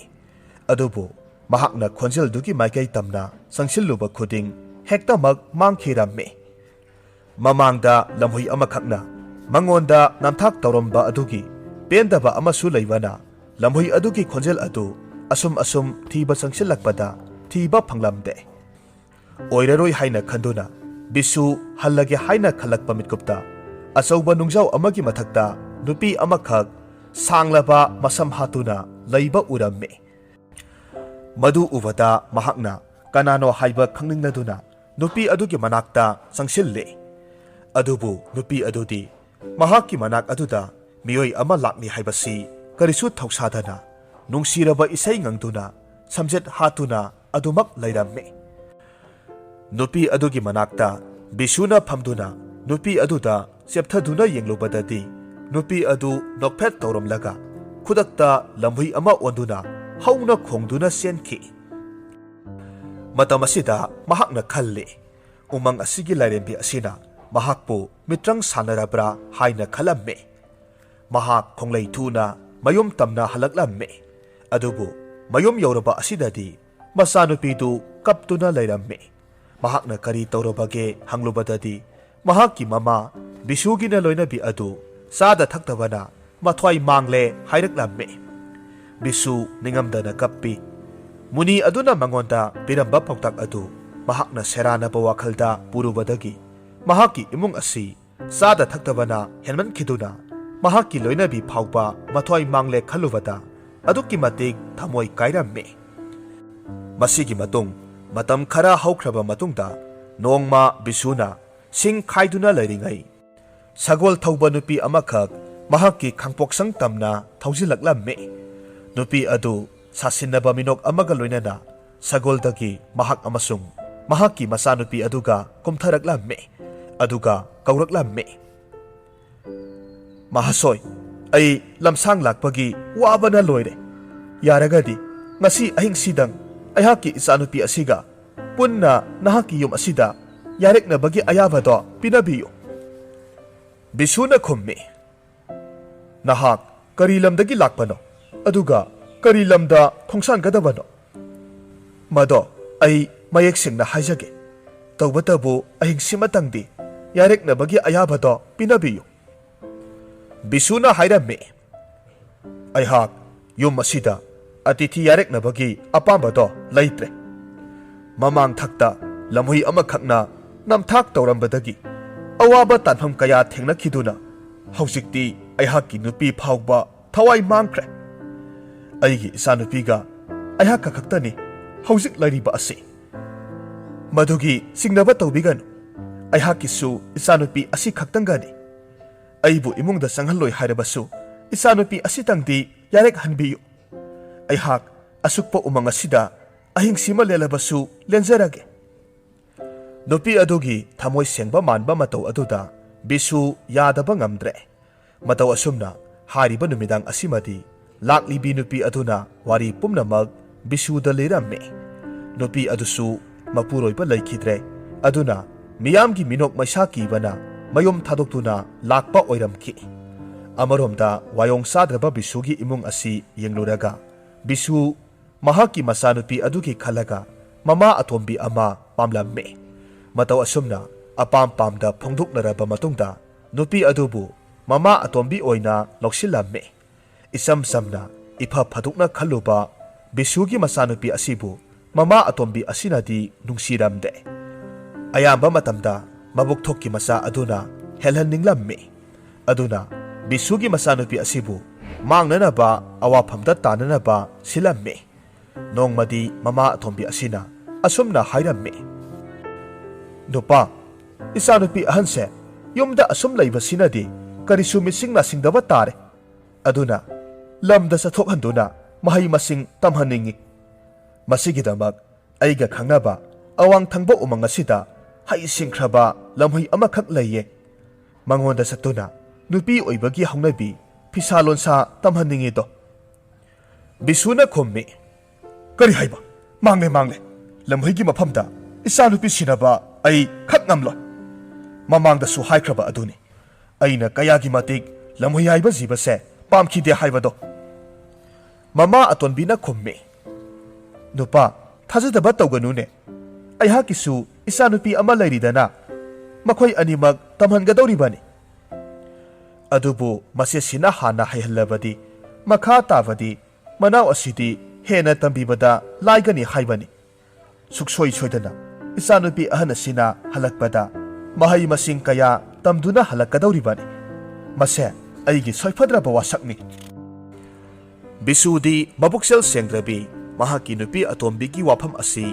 ꯑꯗꯨꯕꯨ ꯃꯍꯥꯛꯅ ꯈꯣꯟꯖꯦꯜꯗꯨꯒꯤ ꯃꯥꯏꯀꯩ ꯇꯝꯅ ꯆꯪꯁꯤꯜꯂꯨꯕ ꯈꯨꯗꯤꯡ ꯍꯦꯛꯇꯃꯛ ꯃꯥꯡꯈꯤꯔꯝꯃꯤ꯫ ꯃꯃꯥꯡꯗ ꯂꯝꯍꯨꯏ ꯑꯃꯈꯛꯅ ꯃꯉꯣꯟꯗ ꯅꯝꯊꯥꯛ ꯇꯧꯔꯝꯕ ꯑꯗꯨꯒꯤ ꯄꯦꯟꯗꯕ ꯑꯃꯁꯨ ꯂꯩꯕꯅ ꯂꯝꯍꯨꯏ ꯑꯗꯨꯒꯤ ꯈꯣꯟꯖꯦꯜ ꯑꯗꯨ ꯑꯁꯨꯝ ꯑꯁꯨꯝ ꯊꯤꯕ ꯆꯪꯁꯤꯜꯂꯛꯄꯗ ꯊꯤꯕ ꯐꯪꯂꯝꯗꯦ꯫ ꯑꯣꯏꯔꯔꯣꯏ ꯍꯥꯏꯅ ꯈꯟꯗꯨꯅ ꯕꯤꯁꯨ ꯍꯜꯂꯒꯦ ꯍꯥꯏꯅ ꯈꯜꯂꯛꯄ ꯃꯤꯠꯀꯨꯞꯇ ꯑꯆꯧꯕ ꯅꯨꯡꯖꯥꯎ ꯑꯃꯒꯤ ꯃꯊꯛꯇ ꯅꯨꯄꯤ ꯑꯃꯈꯛ ꯁꯥꯡꯂꯕ ꯃꯁꯝ ꯍꯥꯠꯇꯨꯅ ꯂꯩꯕ ꯎꯔꯝꯃꯤ꯫ ꯃꯗꯨ ꯎꯕꯗ ꯃꯍꯥꯛꯅ ꯀꯅꯥꯅꯣ ꯍꯥꯏꯕ ꯈꯪꯅꯤꯡꯂꯗꯨꯅ ꯅꯨꯄꯤ ꯑꯗꯨꯒꯤ ꯃꯅꯥꯛꯇ ꯆꯪꯁꯤꯜꯂꯤ꯫ ꯑꯗꯨꯕꯨ ꯅꯨꯄꯤ ꯑꯗꯨꯗꯤ ꯃꯍꯥꯛꯀꯤ ꯃꯅꯥꯛ ꯑꯗꯨꯗ ꯃꯤꯑꯣꯏ ꯑꯃ ꯂꯥꯛꯂꯤ ꯍꯥꯏꯕꯁꯤ ꯀꯔꯤꯁꯨ ꯊꯧꯁꯥꯗꯅ ꯅꯨꯡꯁꯤꯔꯕ ꯏꯁꯩ ꯉꯪꯗꯨꯅ ꯁꯝꯖꯦꯠ ꯍꯥꯠꯇꯨꯅ ꯑꯗꯨꯃꯛ ꯂꯩꯔꯝꯃꯤ꯫ ꯅꯨꯄꯤ ꯑꯗꯨꯒꯤ ꯃꯅꯥꯛꯇ ꯕꯤꯁꯨꯅ ꯐꯝꯗꯨꯅ ꯅꯨꯄꯤ ꯑꯗꯨꯗ ꯆꯦꯞꯊꯗꯨꯅ ꯌꯦꯡꯂꯨꯕꯗꯗꯤ ꯅꯨꯄꯤ ꯑꯗꯨ ꯅꯣꯛꯐꯦꯠ ꯇꯧꯔꯝꯂꯒ ꯈꯨꯗꯛꯇ ꯂꯝꯍꯨꯏ ꯑꯃ ꯑꯣꯟꯗꯨꯅ ꯍꯧꯅ ꯈꯣꯡꯗꯨꯅ ꯆꯦꯟꯈꯤ꯫ ꯃꯇꯝ ꯑꯁꯤꯗ ꯃꯍꯥꯛꯅ ꯈꯜꯂꯤ, ꯎꯃꯪ ꯑꯁꯤꯒꯤ ꯂꯥꯏꯔꯦꯝꯕꯤ ꯑꯁꯤꯅ ꯃꯍꯥꯛꯄꯨ ꯃꯤꯇ꯭ꯔꯪ ꯁꯥꯟꯅꯔꯕ꯭ꯔꯥ ꯍꯥꯏꯅ ꯈꯜꯂꯝꯃꯤ꯫ ꯃꯍꯥꯛ ꯈꯣꯡꯂꯩ ꯊꯨꯅ ꯃꯌꯨꯝ ꯇꯝꯅ ꯍꯜꯂꯛꯂꯝꯃꯤ꯫ ꯑꯗꯨꯕꯨ ꯃꯌꯨꯝ ꯌꯧꯔꯕ ꯑꯁꯤꯗꯗꯤ ꯃꯆꯥꯅꯨꯄꯤꯗꯨ ꯀꯞꯇꯨꯅ ꯂꯩꯔꯝꯃꯤ꯫ ꯃꯍꯥꯛꯅ ꯀꯔꯤ ꯇꯧꯔꯕꯒꯦ ꯍꯪꯂꯨꯕꯗꯗꯤ ꯃꯍꯥꯛꯀꯤ ꯃꯃꯥ ꯕꯤꯁꯨꯒꯤꯅ ꯂꯣꯏꯅꯕꯤ ꯑꯗꯨ ꯆꯥꯗ ꯊꯛꯇꯕꯅ ꯃꯊ꯭ꯋꯥꯏ ꯃꯥꯡꯂꯦ ꯍꯥꯏꯔꯛꯂꯝꯃꯤ꯫ ꯕꯤꯁꯨ ꯅꯤꯡꯉꯝꯗꯅ ꯀꯞꯄꯤ꯫ ꯃꯨꯅꯤ ꯑꯗꯨꯅ ꯃꯉꯣꯟꯗ ꯄꯤꯔꯝꯕ ꯄꯥꯎꯇꯥꯛ ꯑꯗꯨ ꯃꯍꯥꯛꯅ ꯁꯦꯔꯥꯟꯅꯕ ꯋꯥꯈꯜꯗ ꯄꯨꯔꯨꯕꯗꯒꯤ ꯃꯍꯥꯛꯀꯤ ꯏꯃꯨꯡ ꯑꯁꯤ ꯆꯥꯗ ꯊꯛꯇꯕꯅ ꯍꯦꯟꯃꯟꯈꯤꯗꯨꯅ ꯃꯍꯥꯛꯀꯤ ꯂꯣꯏꯅꯕꯤ ꯐꯥꯎꯕ ꯃꯊ꯭ꯋꯥꯏ ꯃꯥꯡꯂꯦ ꯈꯜꯂꯨꯕꯗ ꯑꯗꯨꯛꯀꯤ ꯃꯇꯤꯛ ꯊꯃꯣꯏ ꯀꯥꯏꯔꯝꯃꯤ꯫ ꯃꯁꯤꯒꯤ ꯃꯇꯨꯡ ꯃꯇꯝ ꯈꯔ ꯍꯧꯈ꯭ꯔꯕ ꯃꯇꯨꯡꯗ ꯅꯣꯡꯃ ꯕꯤꯁꯨꯅ ꯁꯤꯡ ꯈꯥꯏꯗꯨꯅ ꯂꯩꯔꯤꯉꯩ ꯁꯒꯣꯜ ꯊꯧꯕ ꯅꯨꯄꯤ ꯑꯃꯈꯛ ꯃꯍꯥꯛꯀꯤ ꯈꯥꯡꯄꯣꯛꯁꯪ ꯇꯝꯅ ꯊꯧꯖꯤꯜꯂꯛꯂꯝꯃꯤ꯫ ꯅꯨꯄꯤ ꯑꯗꯨ ꯁꯥꯁꯤꯟꯅꯕ ꯃꯤꯅꯣꯛ ꯑꯃꯒ ꯂꯣꯏꯅꯅ ꯁꯒꯣꯜꯗꯒꯤ ꯃꯍꯥꯛ ꯑꯃꯁꯨꯡ ꯃꯍꯥꯛꯀꯤ ꯃꯆꯥꯅꯨꯄꯤ ꯑꯗꯨꯒ ꯀꯨꯝꯊꯔꯛꯂꯝꯃꯤ, ꯑꯗꯨꯒ ꯀꯧꯔꯛꯂꯝꯃꯤ, "ꯃꯍꯥꯁꯣꯏ, ꯑꯩ ꯂꯝꯁꯥꯡ ꯂꯥꯛꯄꯒꯤ ꯋꯥꯕꯅ ꯂꯣꯏꯔꯦ꯫ ꯌꯥꯔꯒꯗꯤ ꯉꯁꯤ ꯑꯍꯤꯡꯁꯤꯗꯪ ꯑꯩꯍꯥꯛꯀꯤ ꯏꯆꯥꯅꯨꯄꯤ ꯑꯁꯤꯒ ꯄꯨꯟꯅ ꯅꯍꯥꯛꯀꯤ ꯌꯨꯝ ꯑꯁꯤꯗ ꯌꯥꯔꯦꯛꯅꯕꯒꯤ ꯑꯌꯥꯕꯗꯣ ꯄꯤꯅꯕꯤꯌꯨ"꯫ ꯕꯤꯁꯨꯅ ꯈꯨꯝꯃꯤ, "ꯅꯍꯥꯛ ꯀꯔꯤ ꯂꯝꯗꯒꯤ ꯂꯥꯛꯄꯅꯣ? ꯑꯗꯨꯒ ꯀꯔꯤ ꯂꯝꯗ ꯈꯣꯡꯁꯥꯟꯒꯗꯕꯅꯣ? ꯃꯗꯣ ꯑꯩ ꯃꯌꯦꯛ ꯁꯦꯡꯅ ꯍꯥꯏꯖꯒꯦ꯫ ꯇꯧꯕꯇꯕꯨ ꯑꯍꯤꯡꯁꯤꯃꯇꯪꯗꯤ ꯌꯥꯔꯦꯛꯅꯕꯒꯤ ꯑꯌꯥꯕꯗꯣ ꯄꯤꯅꯕꯤꯌꯨ"꯫ ꯕꯤꯁꯨꯅ ꯍꯥꯏꯔꯝꯃꯤ, "ꯑꯩꯍꯥꯛ ꯌꯨꯝ ꯑꯁꯤꯗ ꯑꯇꯤꯊꯤ ꯌꯥꯔꯦꯛꯅꯕꯒꯤ ꯑꯄꯥꯝꯕꯗꯣ ꯂꯩꯇ꯭ꯔꯦ꯫ ꯃꯃꯥꯡ ꯊꯛꯇ ꯂꯝꯍꯨꯏ ꯑꯃꯈꯛꯅ ꯅꯝꯊꯥꯛ ꯇꯧꯔꯝꯕꯗꯒꯤ ꯑꯋꯥꯕ ꯇꯥꯟꯐꯝ ꯀꯌꯥ ꯊꯦꯡꯅꯈꯤꯗꯨꯅ ꯍꯧꯖꯤꯛꯇꯤ ꯑꯩꯍꯥꯛꯀꯤ ꯅꯨꯄꯤ ꯐꯥꯎꯕ ꯊꯋꯥꯏ ꯃꯥꯡꯈ꯭ꯔꯦ꯫ ꯑꯩꯒꯤ ꯏꯆꯥꯅꯨꯄꯤꯒ ꯑꯩꯍꯥꯛꯀ ꯈꯛꯇꯅꯤ ꯍꯧꯖꯤꯛ ꯂꯩꯔꯤꯕ ꯑꯁꯤ꯫ ꯃꯗꯨꯒꯤ ꯆꯤꯡꯅꯕ ꯇꯧꯕꯤꯒꯅꯨ꯫ ꯑꯩꯍꯥꯛꯀꯤꯁꯨ ꯏꯆꯥꯅꯨꯄꯤ ꯑꯁꯤ ꯈꯛꯇꯪꯒꯅꯤ꯫ ꯑꯩꯕꯨ ꯏꯃꯨꯡꯗ ꯆꯪꯍꯜꯂꯣꯏ ꯍꯥꯏꯔꯕꯁꯨ ꯏꯆꯥꯅꯨꯄꯤ ꯑꯁꯤꯇꯪꯗꯤ ꯌꯥꯔꯦꯛꯍꯟꯕꯤꯌꯨ꯫ ꯑꯩꯍꯥꯛ ꯑꯁꯨꯛꯄ ꯎꯃꯪ ꯑꯁꯤꯗ ꯑꯍꯤꯡꯁꯤꯃ ꯂꯦꯜꯂꯕꯁꯨ ꯂꯦꯟꯖꯔꯒꯦ"꯫ ꯅꯨꯄꯤ ꯑꯗꯨꯒꯤ ꯊꯃꯣꯏ ꯁꯦꯡꯕ ꯃꯥꯟꯕ ꯃꯇꯧ ꯑꯗꯨꯗ ꯕꯤꯁꯨ ꯌꯥꯗꯕ ꯉꯝꯗ꯭ꯔꯦ꯫ ꯃꯇꯧ ꯑꯁꯨꯝꯅ ꯍꯥꯏꯔꯤꯕ ꯅꯨꯃꯤꯗꯥꯡ ꯑꯁꯤꯃꯗꯤ ꯂꯥꯛꯂꯤꯕꯤ ꯅꯨꯄꯤ ꯑꯗꯨꯅ ꯋꯥꯔꯤ ꯄꯨꯝꯅꯃꯛ ꯕꯤꯁꯨꯗ ꯂꯤꯔꯝꯃꯤ꯫ ꯅꯨꯄꯤ ꯑꯗꯨꯁꯨ ꯃꯄꯨꯔꯣꯏꯕ ꯂꯩꯈꯤꯗ꯭ꯔꯦ꯫ ꯑꯗꯨꯅ ꯃꯤꯌꯥꯝꯒꯤ ꯃꯤꯅꯣꯛ ꯃꯩꯁꯥ ꯀꯤꯕꯅ ꯃꯌꯨꯝ ꯊꯥꯗꯣꯛꯇꯨꯅ ꯂꯥꯛꯄ ꯑꯣꯏꯔꯝꯈꯤ꯫ ꯑꯃꯔꯣꯝꯗ ꯋꯥꯌꯣꯡ ꯆꯥꯗ꯭ꯔꯕ ꯕꯤꯁꯨꯒꯤ ꯏꯃꯨꯡ ꯑꯁꯤ ꯌꯦꯡꯂꯨꯔꯒ ꯕꯤꯁꯨ ꯃꯍꯥꯛꯀꯤ ꯃꯆꯥꯅꯨꯄꯤ ꯑꯗꯨꯒꯤ ꯈꯜꯂꯒ ꯃꯃꯥ ꯑꯇꯣꯝꯕꯤ ꯑꯃ ꯄꯥꯝꯂꯝꯃꯤ꯫ ꯃꯇꯧ ꯑꯁꯨꯝꯅ ꯑꯄꯥꯝ ꯄꯥꯝꯗ ꯐꯣꯡꯗꯣꯛꯅꯔꯕ ꯃꯇꯨꯡꯗ ꯅꯨꯄꯤ ꯑꯗꯨꯕꯨ ꯃꯃꯥ ꯑꯇꯣꯝꯕꯤ ꯑꯣꯏꯅ ꯂꯧꯁꯤꯜꯂꯝꯃꯤ꯫ ꯏꯆꯝ ꯆꯝꯅ ꯏꯐ ꯐꯗꯣꯛꯅ ꯈꯜꯂꯨꯕ ꯕꯤꯁꯨꯒꯤ ꯃꯆꯥꯅꯨꯄꯤ ꯑꯁꯤꯕꯨ ꯃꯃꯥ ꯑꯇꯣꯝꯕꯤ ꯑꯁꯤꯅꯗꯤ ꯅꯨꯡꯁꯤꯔꯝꯗꯦ꯫ ꯑꯌꯥꯝꯕ ꯃꯇꯝꯗ ꯃꯕꯨꯛ ꯊꯣꯛꯀꯤ ꯃꯆꯥ ꯑꯗꯨꯅ ꯍꯦꯜꯍꯟꯅꯤꯡꯂꯝꯃꯤ꯫ ꯑꯗꯨꯅ ꯕꯤꯁꯨꯒꯤ ꯃꯆꯥꯅꯨꯄꯤ ꯑꯁꯤꯕꯨ ꯃꯥꯡꯅꯅꯕ ꯑꯋꯥꯐꯝꯗ ꯇꯥꯅꯅꯕ ꯁꯤꯜꯂꯝꯃꯤ꯫ ꯅꯣꯡꯃꯗꯤ ꯃꯃꯥ ꯑꯇꯣꯝꯕꯤ ꯑꯁꯤꯅ ꯑꯁꯨꯝꯅ ꯍꯥꯏꯔꯝꯃꯤ, "ꯅꯨꯄꯥ, ꯏꯆꯥꯅꯨꯄꯤ ꯑꯍꯟꯁꯦ ꯌꯨꯝꯗ ꯑꯁꯨꯝ ꯂꯩꯕꯁꯤꯅꯗꯤ ꯀꯔꯤꯁꯨ ꯃꯤꯁꯤꯡ ꯅꯥꯁꯤꯡꯗꯕ ꯇꯥꯔꯦ꯫ ꯑꯗꯨꯅ ꯂꯝꯗ ꯆꯠꯊꯣꯛꯍꯟꯗꯨꯅ ꯃꯍꯩ ꯃꯁꯤꯡ ꯇꯝꯍꯟꯅꯤꯡꯏ꯫ ꯃꯁꯤꯒꯤꯗꯃꯛ ꯑꯩꯒ ꯈꯪꯅꯕ ꯑꯋꯥꯡ ꯊꯪꯕ ꯎꯃꯪ ꯑꯁꯤꯗ ꯍꯩ ꯁꯤꯡꯈ꯭ꯔꯕ ꯂꯝꯍꯨꯏ ꯑꯃꯈꯛ ꯂꯩꯌꯦ꯫ ꯃꯉꯣꯟꯗ ꯆꯠꯇꯨꯅ ꯅꯨꯄꯤ ꯑꯣꯏꯕꯒꯤ ꯍꯧꯅꯕꯤ, ꯐꯤꯁꯥ ꯂꯣꯟꯁꯥ ꯇꯝꯍꯟꯅꯤꯡꯉꯤꯗꯣ?" ꯕꯤꯁꯨꯅ ꯈꯨꯝꯃꯤ, "ꯀꯔꯤ ꯍꯥꯏꯕ? ꯃꯥꯡꯂꯦ, ꯃꯥꯡꯂꯦ꯫ ꯂꯝꯍꯨꯏꯒꯤ ꯃꯐꯝꯗ ꯏꯆꯥꯅꯨꯄꯤ ꯁꯤꯟꯅꯕ ꯑꯩ ꯈꯛ ꯉꯝꯂꯣꯏ꯫ ꯃꯃꯥꯡꯗꯁꯨ ꯍꯥꯏꯈ꯭ꯔꯕ ꯑꯗꯨꯅꯤ꯫ ꯑꯩꯅ ꯀꯌꯥꯒꯤ ꯃꯇꯤꯛ ꯂꯝꯍꯨꯏ ꯍꯥꯏꯕ ꯖꯤꯕꯁꯦ ꯄꯥꯝꯈꯤꯗꯦ ꯍꯥꯏꯕꯗꯣ꯫" ꯃꯃꯥ ꯑꯇꯣꯟꯕꯤꯅ ꯈꯨꯝꯃꯤ, "ꯅꯨꯄꯥ, ꯊꯥꯖꯗꯕ ꯇꯧꯒꯅꯨꯅꯦ꯫ ꯑꯩꯍꯥꯛꯀꯤꯁꯨ ꯏꯆꯥꯅꯨꯄꯤ ꯑꯃ ꯂꯩꯔꯤꯗꯅ꯫ ꯃꯈꯣꯏ ꯑꯅꯤꯃꯛ ꯇꯝꯍꯟꯒꯗꯧꯔꯤꯕꯅꯤ꯫ ꯑꯗꯨꯕꯨ ꯃꯆꯦꯁꯤꯅ ꯍꯥꯟꯅ ꯍꯩꯍꯜꯂꯕꯗꯤ ꯃꯈꯥ ꯇꯥꯕꯗꯤ ꯃꯅꯥꯎ ꯑꯁꯤꯗꯤ ꯍꯦꯟꯅ ꯇꯝꯕꯤꯕꯗ ꯂꯥꯏꯒꯅꯤ ꯍꯥꯏꯕꯅꯤ꯫ ꯁꯨꯛꯁꯣꯏ ꯁꯣꯏꯗꯅ ꯏꯆꯥꯅꯨꯄꯤ ꯑꯍꯟ ꯑꯁꯤꯅ ꯍꯜꯂꯛꯄꯗ ꯃꯍꯩ ꯃꯁꯤꯡ ꯀꯌꯥ ꯇꯝꯗꯨꯅ ꯍꯜꯂꯛꯀꯗꯧꯔꯤꯕꯅꯤ꯫ ꯃꯁꯦ ꯑꯩꯒꯤ ꯁꯣꯏꯐꯗ꯭ꯔꯕ ꯋꯥꯁꯛꯅꯤ꯫" ꯕꯤꯁꯨꯗꯤ ꯃꯕꯨꯛꯆꯦꯜ ꯁꯦꯡꯗ꯭ꯔꯕꯤ ꯃꯍꯥꯛꯀꯤ ꯅꯨꯄꯤ ꯑꯇꯣꯝꯕꯤꯒꯤ ꯋꯥꯐꯝ ꯑꯁꯤ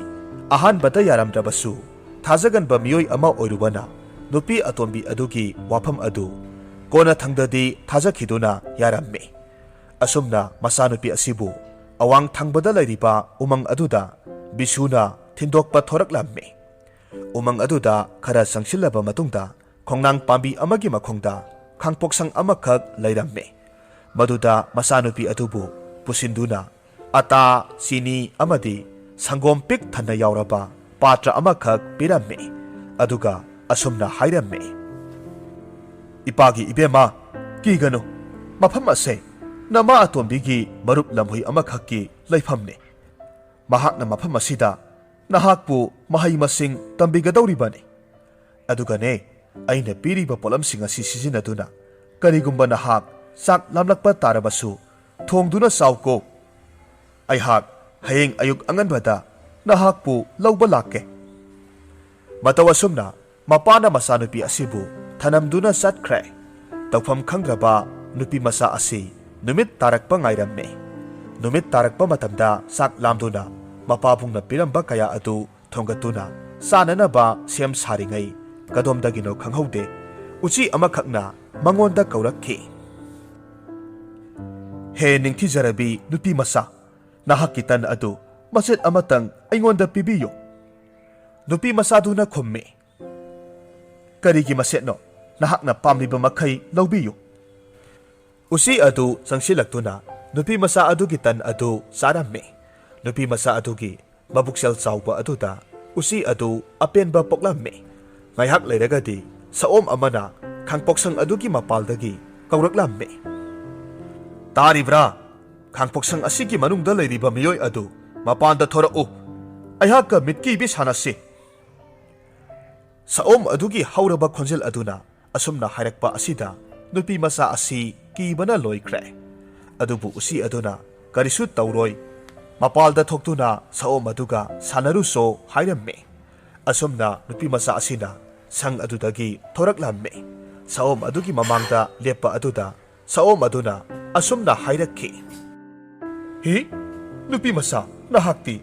ꯑꯍꯥꯟꯕꯗ ꯌꯥꯔꯝꯗ꯭ꯔꯕꯁꯨ, ꯊꯥꯖꯒꯟꯕ ꯃꯤꯑꯣꯏ ꯑꯃ ꯑꯣꯏꯔꯨꯕꯅ ꯅꯨꯄꯤ ꯑꯇꯣꯝꯕꯤ ꯑꯗꯨꯒꯤ ꯋꯥꯐꯝ ꯑꯗꯨ ꯀꯣꯟꯅꯊꯪꯗꯗꯤ ꯊꯥꯖꯈꯤꯗꯨꯅ ꯌꯥꯔꯝꯃꯤ꯫ ꯑꯁꯨꯝꯅ ꯃꯆꯥꯅꯨꯄꯤ ꯑꯁꯤꯕꯨ ꯑꯋꯥꯡ ꯊꯪꯕꯗ ꯂꯩꯔꯤꯕ ꯎꯃꯪ ꯑꯗꯨꯗ ꯕꯤꯁꯨꯅ ꯊꯤꯟꯗꯣꯛꯄ ꯊꯣꯔꯛꯂꯝꯃꯤ꯫ ꯎꯃꯪ ꯑꯗꯨꯗ ꯈꯔ ꯆꯪꯁꯤꯜꯂꯕ ꯃꯇꯨꯡꯗ, ꯈꯣꯡꯅꯥꯡ ꯄꯥꯝꯕꯤ ꯑꯃꯒꯤ ꯃꯈꯣꯡꯗ ꯈꯥꯡꯄꯣꯛꯁꯪ ꯑꯃꯈꯛ ꯂꯩꯔꯝꯃꯤ꯫ ꯃꯗꯨꯗ ꯃꯆꯥꯅꯨꯄꯤ ꯑꯗꯨꯕꯨ ꯄꯨꯁꯤꯟꯗꯨꯅ ꯑꯇꯥ, ꯆꯤꯅꯤ ꯑꯃꯗꯤ ꯁꯪꯒꯣꯝ ꯄꯤꯛ ꯊꯟꯅ ꯌꯥꯎꯔꯕ ꯄꯥꯇ꯭ꯔ ꯑꯃꯈꯛ ꯄꯤꯔꯝꯃꯤ꯫ ꯑꯗꯨꯒ ꯑꯁꯨꯝꯅ ꯍꯥꯏꯔꯝꯃꯤ, "ꯏꯄꯥꯒꯤ ꯏꯕꯦꯝꯃ, ꯀꯤꯒꯅꯨ꯫ ꯃꯐꯝ ꯑꯁꯦ ꯅꯃꯥ ꯑꯇꯣꯝꯕꯤꯒꯤ ꯃꯔꯨꯞ ꯂꯝꯍꯨꯏ ꯑꯃꯈꯛꯀꯤ ꯂꯩꯐꯝꯅꯤ꯫ ꯃꯍꯥꯛꯅ ꯃꯐꯝ ꯑꯁꯤꯗ ꯅꯍꯥꯛꯄꯨ ꯃꯍꯩ ꯃꯁꯤꯡ ꯇꯝꯕꯤꯒꯗꯧꯔꯤꯕꯅꯤ꯫ ꯑꯗꯨꯒꯅꯦ, ꯑꯩꯅ ꯄꯤꯔꯤꯕ ꯄꯣꯠꯂꯝꯁꯤꯡ ꯑꯁꯤ ꯁꯤꯖꯤꯟꯅꯗꯨꯅ ꯀꯔꯤꯒꯨꯝꯕ ꯅꯍꯥꯛ ꯆꯥꯛ ꯂꯥꯝꯂꯛꯄ ꯇꯥꯔꯕꯁꯨ ꯊꯣꯡꯗꯨꯅ ꯆꯥꯎꯀꯣ꯫" ꯑꯩꯍꯥꯛ ꯍꯌꯦꯡ ꯑꯌꯨꯛ ꯑꯉꯟꯕꯗ ꯅꯍꯥꯛꯄꯨ ꯂꯧꯕ ꯂꯥꯛꯀꯦ꯫ ꯃꯇꯧ ꯑꯁꯨꯝꯅ ꯃꯄꯥꯅ ꯃꯆꯥꯅꯨꯄꯤ ꯑꯁꯤꯕꯨ ꯊꯅꯝꯗꯨꯅ ꯆꯠꯈ꯭ꯔꯦ꯫ ꯇꯧꯐꯝ ꯈꯪꯗ꯭ꯔꯕ ꯅꯨꯄꯤ ꯃꯆꯥ ꯑꯁꯤ ꯅꯨꯃꯤꯠ ꯇꯥꯔꯛꯄ ꯉꯥꯏꯔꯝꯃꯤ꯫ ꯅꯨꯃꯤꯠ ꯇꯥꯔꯛꯄ ꯃꯇꯝꯗ ꯆꯥꯛ ꯂꯥꯝꯗꯨꯅ ꯃꯄꯥꯕꯨꯡꯅ ꯄꯤꯔꯝꯕ ꯀꯌꯥ ꯑꯗꯨ ꯊꯣꯡꯒꯠꯇꯨꯅ ꯆꯥꯅꯅꯕ ꯁꯦꯝ ꯁꯥꯔꯤꯉꯩ ꯀꯗꯣꯝꯗꯒꯤꯅꯣ ꯈꯪꯍꯧꯗꯦ, ꯎꯆꯤ ꯑꯃꯈꯛꯅ ꯃꯉꯣꯟꯗ ꯀꯧꯔꯛꯈꯤ꯫ "ꯍꯦ ꯅꯤꯡꯊꯤꯖꯔꯕꯤ ꯅꯨꯄꯤ ꯃꯆꯥ, ꯅꯍꯥꯛꯀꯤ ꯇꯟ ꯑꯗꯨ ꯃꯆꯦꯠ ꯑꯃꯇꯪ ꯑꯩꯉꯣꯟꯗ ꯄꯤꯕꯤꯌꯨ꯫" ꯅꯨꯄꯤ ꯃꯆꯥꯗꯨꯅ ꯈꯨꯝꯃꯤ, "ꯀꯔꯤꯒꯤ ꯃꯆꯦꯠꯅꯣ? ꯅꯍꯥꯛꯅ ꯄꯥꯝꯂꯤꯕ ꯃꯈꯩ ꯂꯧꯕꯤꯌꯨ꯫" ꯎꯆꯤ ꯑꯗꯨ ꯆꯪꯁꯤꯜꯂꯛꯇꯨꯅ ꯅꯨꯄꯤ ꯃꯆꯥ ꯑꯗꯨꯒꯤ ꯇꯟ ꯑꯗꯨ ꯆꯥꯔꯝꯃꯤ꯫ ꯅꯨꯄꯤ ꯃꯆꯥ ꯑꯗꯨꯒꯤ ꯃꯕꯨꯛꯆꯦꯜ ꯆꯥꯎꯕ ꯑꯗꯨꯗ ꯎꯆꯤ ꯑꯗꯨ ꯑꯄꯦꯟꯕ ꯄꯣꯛꯂꯝꯃꯤ꯫ ꯉꯥꯏꯍꯥꯛ ꯂꯩꯔꯒꯗꯤ ꯁꯑꯣꯝ ꯑꯃꯅ ꯈꯥꯡꯄꯣꯛꯁꯪ ꯑꯗꯨꯒꯤ ꯃꯄꯥꯜꯗꯒꯤ ꯀꯧꯔꯛꯂꯝꯃꯤ, "ꯇꯥꯔꯤꯕ꯭ꯔꯥ? ꯈꯥꯡꯄꯣꯛꯁꯪ ꯑꯁꯤꯒꯤ ꯃꯅꯨꯡꯗ ꯂꯩꯔꯤꯕ ꯃꯤꯑꯣꯏ ꯑꯗꯨ ꯃꯄꯥꯟꯗ ꯊꯣꯔꯛꯎ꯫ ꯑꯩꯍꯥꯛꯀ ꯃꯤꯠꯀꯤꯕꯤ ꯁꯥꯟꯅꯁꯤ꯫" ꯁꯑꯣꯝ ꯑꯗꯨꯒꯤ ꯍꯧꯔꯕ ꯈꯣꯟꯖꯦꯜ ꯑꯗꯨꯅ ꯑꯁꯨꯝꯅ ꯍꯥꯏꯔꯛꯄ ꯑꯁꯤꯗ ꯅꯨꯄꯤ ꯃꯆꯥ ꯑꯁꯤ ꯀꯤꯕꯅ ꯂꯣꯏꯈ꯭ꯔꯦ꯫ ꯑꯗꯨꯕꯨ ꯎꯆꯤ ꯑꯗꯨꯅ ꯀꯔꯤꯁꯨ ꯇꯧꯔꯣꯏ, ꯃꯄꯥꯜꯗ ꯊꯣꯛꯇꯨꯅ ꯁꯑꯣꯝ ꯑꯗꯨꯒ ꯁꯥꯟꯅꯔꯨꯆꯣ ꯍꯥꯏꯔꯝꯃꯤ꯫ ꯑꯁꯨꯝꯅ ꯅꯨꯄꯤ ꯃꯆꯥ ꯑꯁꯤꯅ ꯁꯪ ꯑꯗꯨꯗꯒꯤ ꯊꯣꯔꯛꯂꯝꯃꯤ꯫ ꯁꯑꯣꯝ ꯑꯗꯨꯒꯤ ꯃꯃꯥꯡꯗ ꯂꯦꯞꯄ ꯑꯗꯨꯗ ꯁꯑꯣꯝ ꯑꯗꯨꯅ ꯑꯁꯨꯝꯅ ꯍꯥꯏꯔꯛꯈꯤ, "ꯍꯤ, ꯅꯨꯄꯤ ꯃꯆꯥ, ꯅꯍꯥꯛꯇꯤ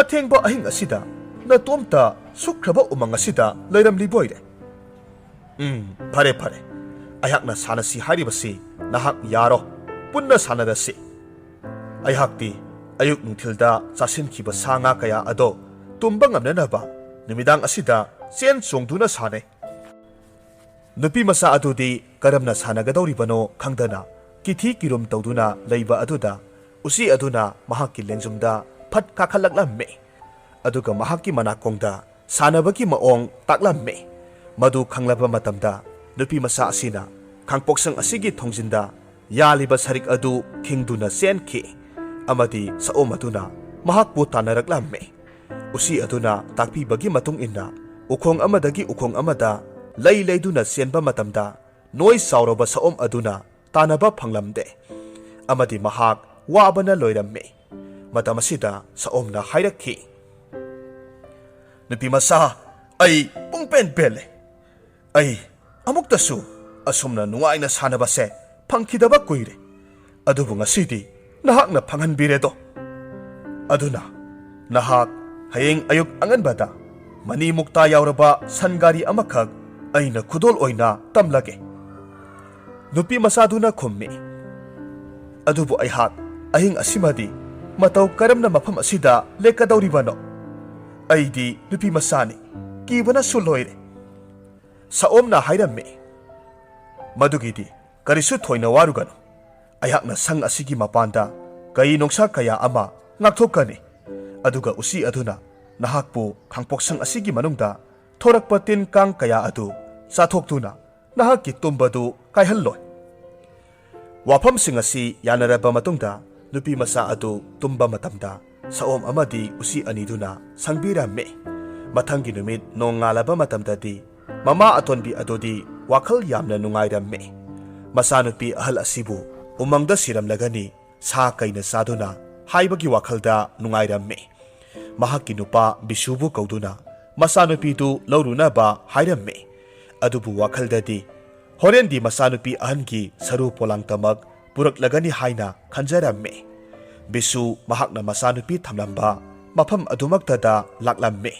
ꯑꯊꯦꯡꯕ ꯑꯍꯤꯡ ꯑꯁꯤꯗ ꯅꯇꯣꯝꯇ ꯁꯨꯛꯈ꯭ꯔꯕ ꯎꯃꯪ ꯑꯁꯤꯗ ꯂꯩꯔꯝꯂꯤꯕꯣꯏꯔꯦ? ꯎꯝ, ꯐꯔꯦ, ꯐꯔꯦ꯫ ꯑꯩꯍꯥꯛꯅ ꯁꯥꯟꯅꯁꯤ ꯍꯥꯏꯔꯤꯕꯁꯤ ꯅꯍꯥꯛ ꯌꯥꯔꯣ꯫ ꯄꯨꯟꯅ ꯁꯥꯟꯅꯔꯁꯤ꯫ ꯑꯩꯍꯥꯛꯇꯤ ꯑꯌꯨꯛ ꯅꯨꯡꯊꯤꯜꯗ ꯆꯥꯁꯤꯟꯈꯤꯕ ꯁꯥ ꯉꯥ ꯀꯌꯥ ꯑꯗꯣ ꯇꯨꯝꯕ ꯉꯝꯅꯅꯕ ꯅꯨꯃꯤꯗꯥꯡ ꯑꯁꯤꯗ ꯆꯦꯟ ꯆꯣꯡꯗꯨꯅ ꯁꯥꯟꯅꯩ꯫" ꯅꯨꯄꯤ ꯃꯆꯥ ꯑꯗꯨꯗꯤ ꯀꯔꯝꯅ ꯁꯥꯟꯅꯒꯗꯧꯔꯤꯕꯅꯣ ꯈꯪꯗꯅ ꯀꯤꯊꯤ ꯀꯤꯔꯨꯝ ꯇꯧꯗꯨꯅ ꯂꯩꯕ ꯑꯗꯨꯗ ꯎꯆꯤ ꯑꯗꯨꯅ ꯃꯍꯥꯛꯀꯤ ꯂꯦꯡꯖꯨꯝꯗ ꯐꯠ ꯀꯥꯈꯠꯂꯛꯂꯝꯃꯤ꯫ ꯑꯗꯨꯒ ꯃꯍꯥꯛꯀꯤ ꯃꯅꯥꯀꯣꯡꯗ ꯁꯥꯟꯅꯕꯒꯤ ꯃꯑꯣꯡ ꯇꯥꯛꯂꯝꯃꯤ꯫ ꯃꯗꯨ ꯈꯪꯂꯕ ꯃꯇꯝꯗ ꯅꯨꯄꯤ ꯃꯆꯥ ꯑꯁꯤꯅ ꯈꯥꯡꯄꯣꯛꯁꯪ ꯑꯁꯤꯒꯤ ꯊꯣꯡꯖꯤꯟꯗ ꯌꯥꯜꯂꯤꯕ ꯁꯔꯤꯛ ꯑꯗꯨ ꯈꯤꯡꯗꯨꯅ ꯆꯦꯟꯈꯤ ꯑꯃꯗꯤ ꯁꯑꯣꯝ ꯑꯗꯨꯅ ꯃꯍꯥꯛꯄꯨ ꯇꯥꯟꯅꯔꯛꯂꯝꯃꯤ꯫ ꯎꯆꯤ ꯑꯗꯨꯅ ꯇꯥꯛꯄꯤꯕꯒꯤ ꯃꯇꯨꯡ ꯏꯟꯅ ꯎꯈꯣꯡ ꯑꯃꯗꯒꯤ ꯎꯈꯣꯡ ꯑꯃꯗ ꯂꯩ ꯂꯩꯗꯨꯅ ꯆꯦꯟꯕ ꯃꯇꯝꯗ ꯅꯣꯏ ꯆꯥꯎꯔꯕ ꯁꯑꯣꯝ ꯑꯗꯨꯅ ꯇꯥꯟꯅꯕ ꯐꯪꯂꯝꯗꯦ ꯑꯃꯗꯤ ꯃꯍꯥꯛ ꯋꯥꯕꯅ ꯂꯣꯏꯔꯝꯃꯤ꯫ ꯃꯇꯝ ꯑꯁꯤꯗ ꯁꯑꯣꯝꯅ ꯍꯥꯏꯔꯛꯈꯤ, "ꯅꯨꯄꯤ ꯃꯆꯥ, ꯑꯩ ꯄꯨꯡꯄꯦꯟ ꯄꯦꯜꯂꯦ꯫ ꯑꯩ ꯑꯃꯨꯛꯇꯁꯨ ꯑꯁꯨꯝꯅ ꯅꯨꯡꯉꯥꯏꯅ ꯁꯥꯟꯅꯕꯁꯦ ꯐꯪꯈꯤꯗꯕ ꯀꯨꯏꯔꯦ꯫ ꯑꯗꯨꯕꯨ ꯉꯁꯤꯗꯤ ꯅꯍꯥꯛꯅ ꯐꯪꯍꯟꯕꯤꯔꯦꯗꯣ꯫ ꯑꯗꯨꯅ ꯅꯍꯥꯛ ꯍꯌꯦꯡ ꯑꯌꯨꯛ ꯑꯉꯟꯕꯗ ꯃꯅꯤ ꯃꯨꯛꯇꯥ ꯌꯥꯎꯔꯕ ꯁꯟ ꯒꯥꯔꯤ ꯑꯃꯈꯛ ꯑꯩꯅ ꯈꯨꯗꯣꯜ ꯑꯣꯏꯅ ꯇꯝꯂꯒꯦ"꯫ ꯅꯨꯄꯤ ꯃꯆꯥꯗꯨꯅ ꯈꯨꯝꯃꯤ, "ꯑꯗꯨꯕꯨ ꯑꯩꯍꯥꯛ ꯑꯍꯤꯡ ꯑꯁꯤꯃꯗꯤ ꯃꯇꯧ ꯀꯔꯝꯅ ꯃꯐꯝ ꯑꯁꯤꯗ ꯂꯦꯛꯀꯗꯧꯔꯤꯕꯅꯣ? ꯑꯩꯗꯤ ꯅꯨꯄꯤ ꯃꯆꯥꯅꯤ, ꯀꯤꯕꯅꯁꯨ ꯂꯣꯏꯔꯦ"꯫ ꯁꯑꯣꯝꯅ ꯍꯥꯏꯔꯝꯃꯤ, "ꯃꯗꯨꯒꯤꯗꯤ ꯀꯔꯤꯁꯨ ꯊꯣꯏꯅ ꯋꯥꯔꯨꯒꯅꯨ꯫ ꯑꯩꯍꯥꯛꯅ ꯁꯪ ꯑꯁꯤꯒꯤ ꯃꯄꯥꯟꯗ ꯀꯩ ꯅꯣꯡꯁꯥ ꯀꯌꯥ ꯑꯃ ꯉꯥꯛꯊꯣꯛꯀꯅꯤ, ꯑꯗꯨꯒ ꯎꯆꯤ ꯑꯗꯨꯅ ꯅꯍꯥꯛꯄꯨ ꯈꯥꯡꯄꯣꯛꯁꯪ ꯑꯁꯤꯒꯤ ꯃꯅꯨꯡꯗ ꯊꯣꯔꯛꯄ ꯇꯤꯟ ꯀꯥꯡ ꯀꯌꯥ ꯑꯗꯨ ꯆꯥꯊꯣꯛꯇꯨꯅ ꯅꯍꯥꯛꯀꯤ ꯇꯨꯝꯕꯗꯨ ꯀꯥꯏꯍꯜꯂꯣꯏ"꯫ ꯋꯥꯐꯝꯁꯤꯡ ꯑꯁꯤ ꯌꯥꯅꯔꯕ ꯃꯇꯨꯡꯗ ꯅꯨꯄꯤ ꯃꯆꯥ ꯑꯗꯨ ꯇꯨꯝꯕ ꯃꯇꯝꯗ ꯁꯑꯣꯝ ꯑꯃꯗꯤ ꯎꯆꯤ ꯑꯅꯤꯗꯨꯅ ꯁꯪꯕꯤꯔꯝꯃꯤ꯫ ꯃꯊꯪꯒꯤ ꯅꯨꯃꯤꯠ ꯅꯣꯡꯉꯥꯜꯂꯕ ꯃꯇꯝꯗꯗꯤ ꯃꯃꯥ ꯑꯇꯣꯟꯕꯤ ꯑꯗꯨꯗꯤ ꯋꯥꯈꯜ ꯌꯥꯝꯅ ꯅꯨꯡꯉꯥꯏꯔꯝꯃꯤ꯫ ꯃꯆꯥꯅꯨꯄꯤ ꯑꯍꯜ ꯑꯁꯤꯕꯨ ꯎꯃꯪꯗ ꯁꯤꯔꯝꯂꯒꯅꯤ ꯁꯥ ꯀꯩꯅ ꯆꯥꯗꯨꯅ ꯍꯥꯏꯕꯒꯤ ꯋꯥꯈꯜꯗ ꯅꯨꯡꯉꯥꯏꯔꯝꯃꯤ꯫ ꯃꯍꯥꯛꯀꯤ ꯅꯨꯄꯥ ꯕꯤꯁꯨꯕꯨ ꯀꯧꯗꯨꯅ ꯃꯆꯥꯅꯨꯄꯤꯗꯨ ꯂꯧꯔꯨꯅꯕ ꯍꯥꯏꯔꯝꯃꯤ꯫ ꯑꯗꯨꯕꯨ ꯋꯥꯈꯜꯗꯗꯤ ꯍꯣꯔꯦꯟꯗꯤ ꯃꯆꯥꯅꯨꯄꯤ ꯑꯍꯟꯒꯤ ꯁꯔꯨ ꯄꯣꯂꯥꯡꯇꯃꯛ ꯄꯨꯔꯛꯂꯒꯅꯤ ꯍꯥꯏꯅ ꯈꯟꯖꯔꯝꯃꯤ꯫ ꯕꯤꯁꯨ ꯃꯍꯥꯛꯅ ꯃꯆꯥꯅꯨꯄꯤ ꯊꯝꯂꯝꯕ ꯃꯐꯝ ꯑꯗꯨꯃꯛꯇꯗ ꯂꯥꯛꯂꯝꯃꯤ꯫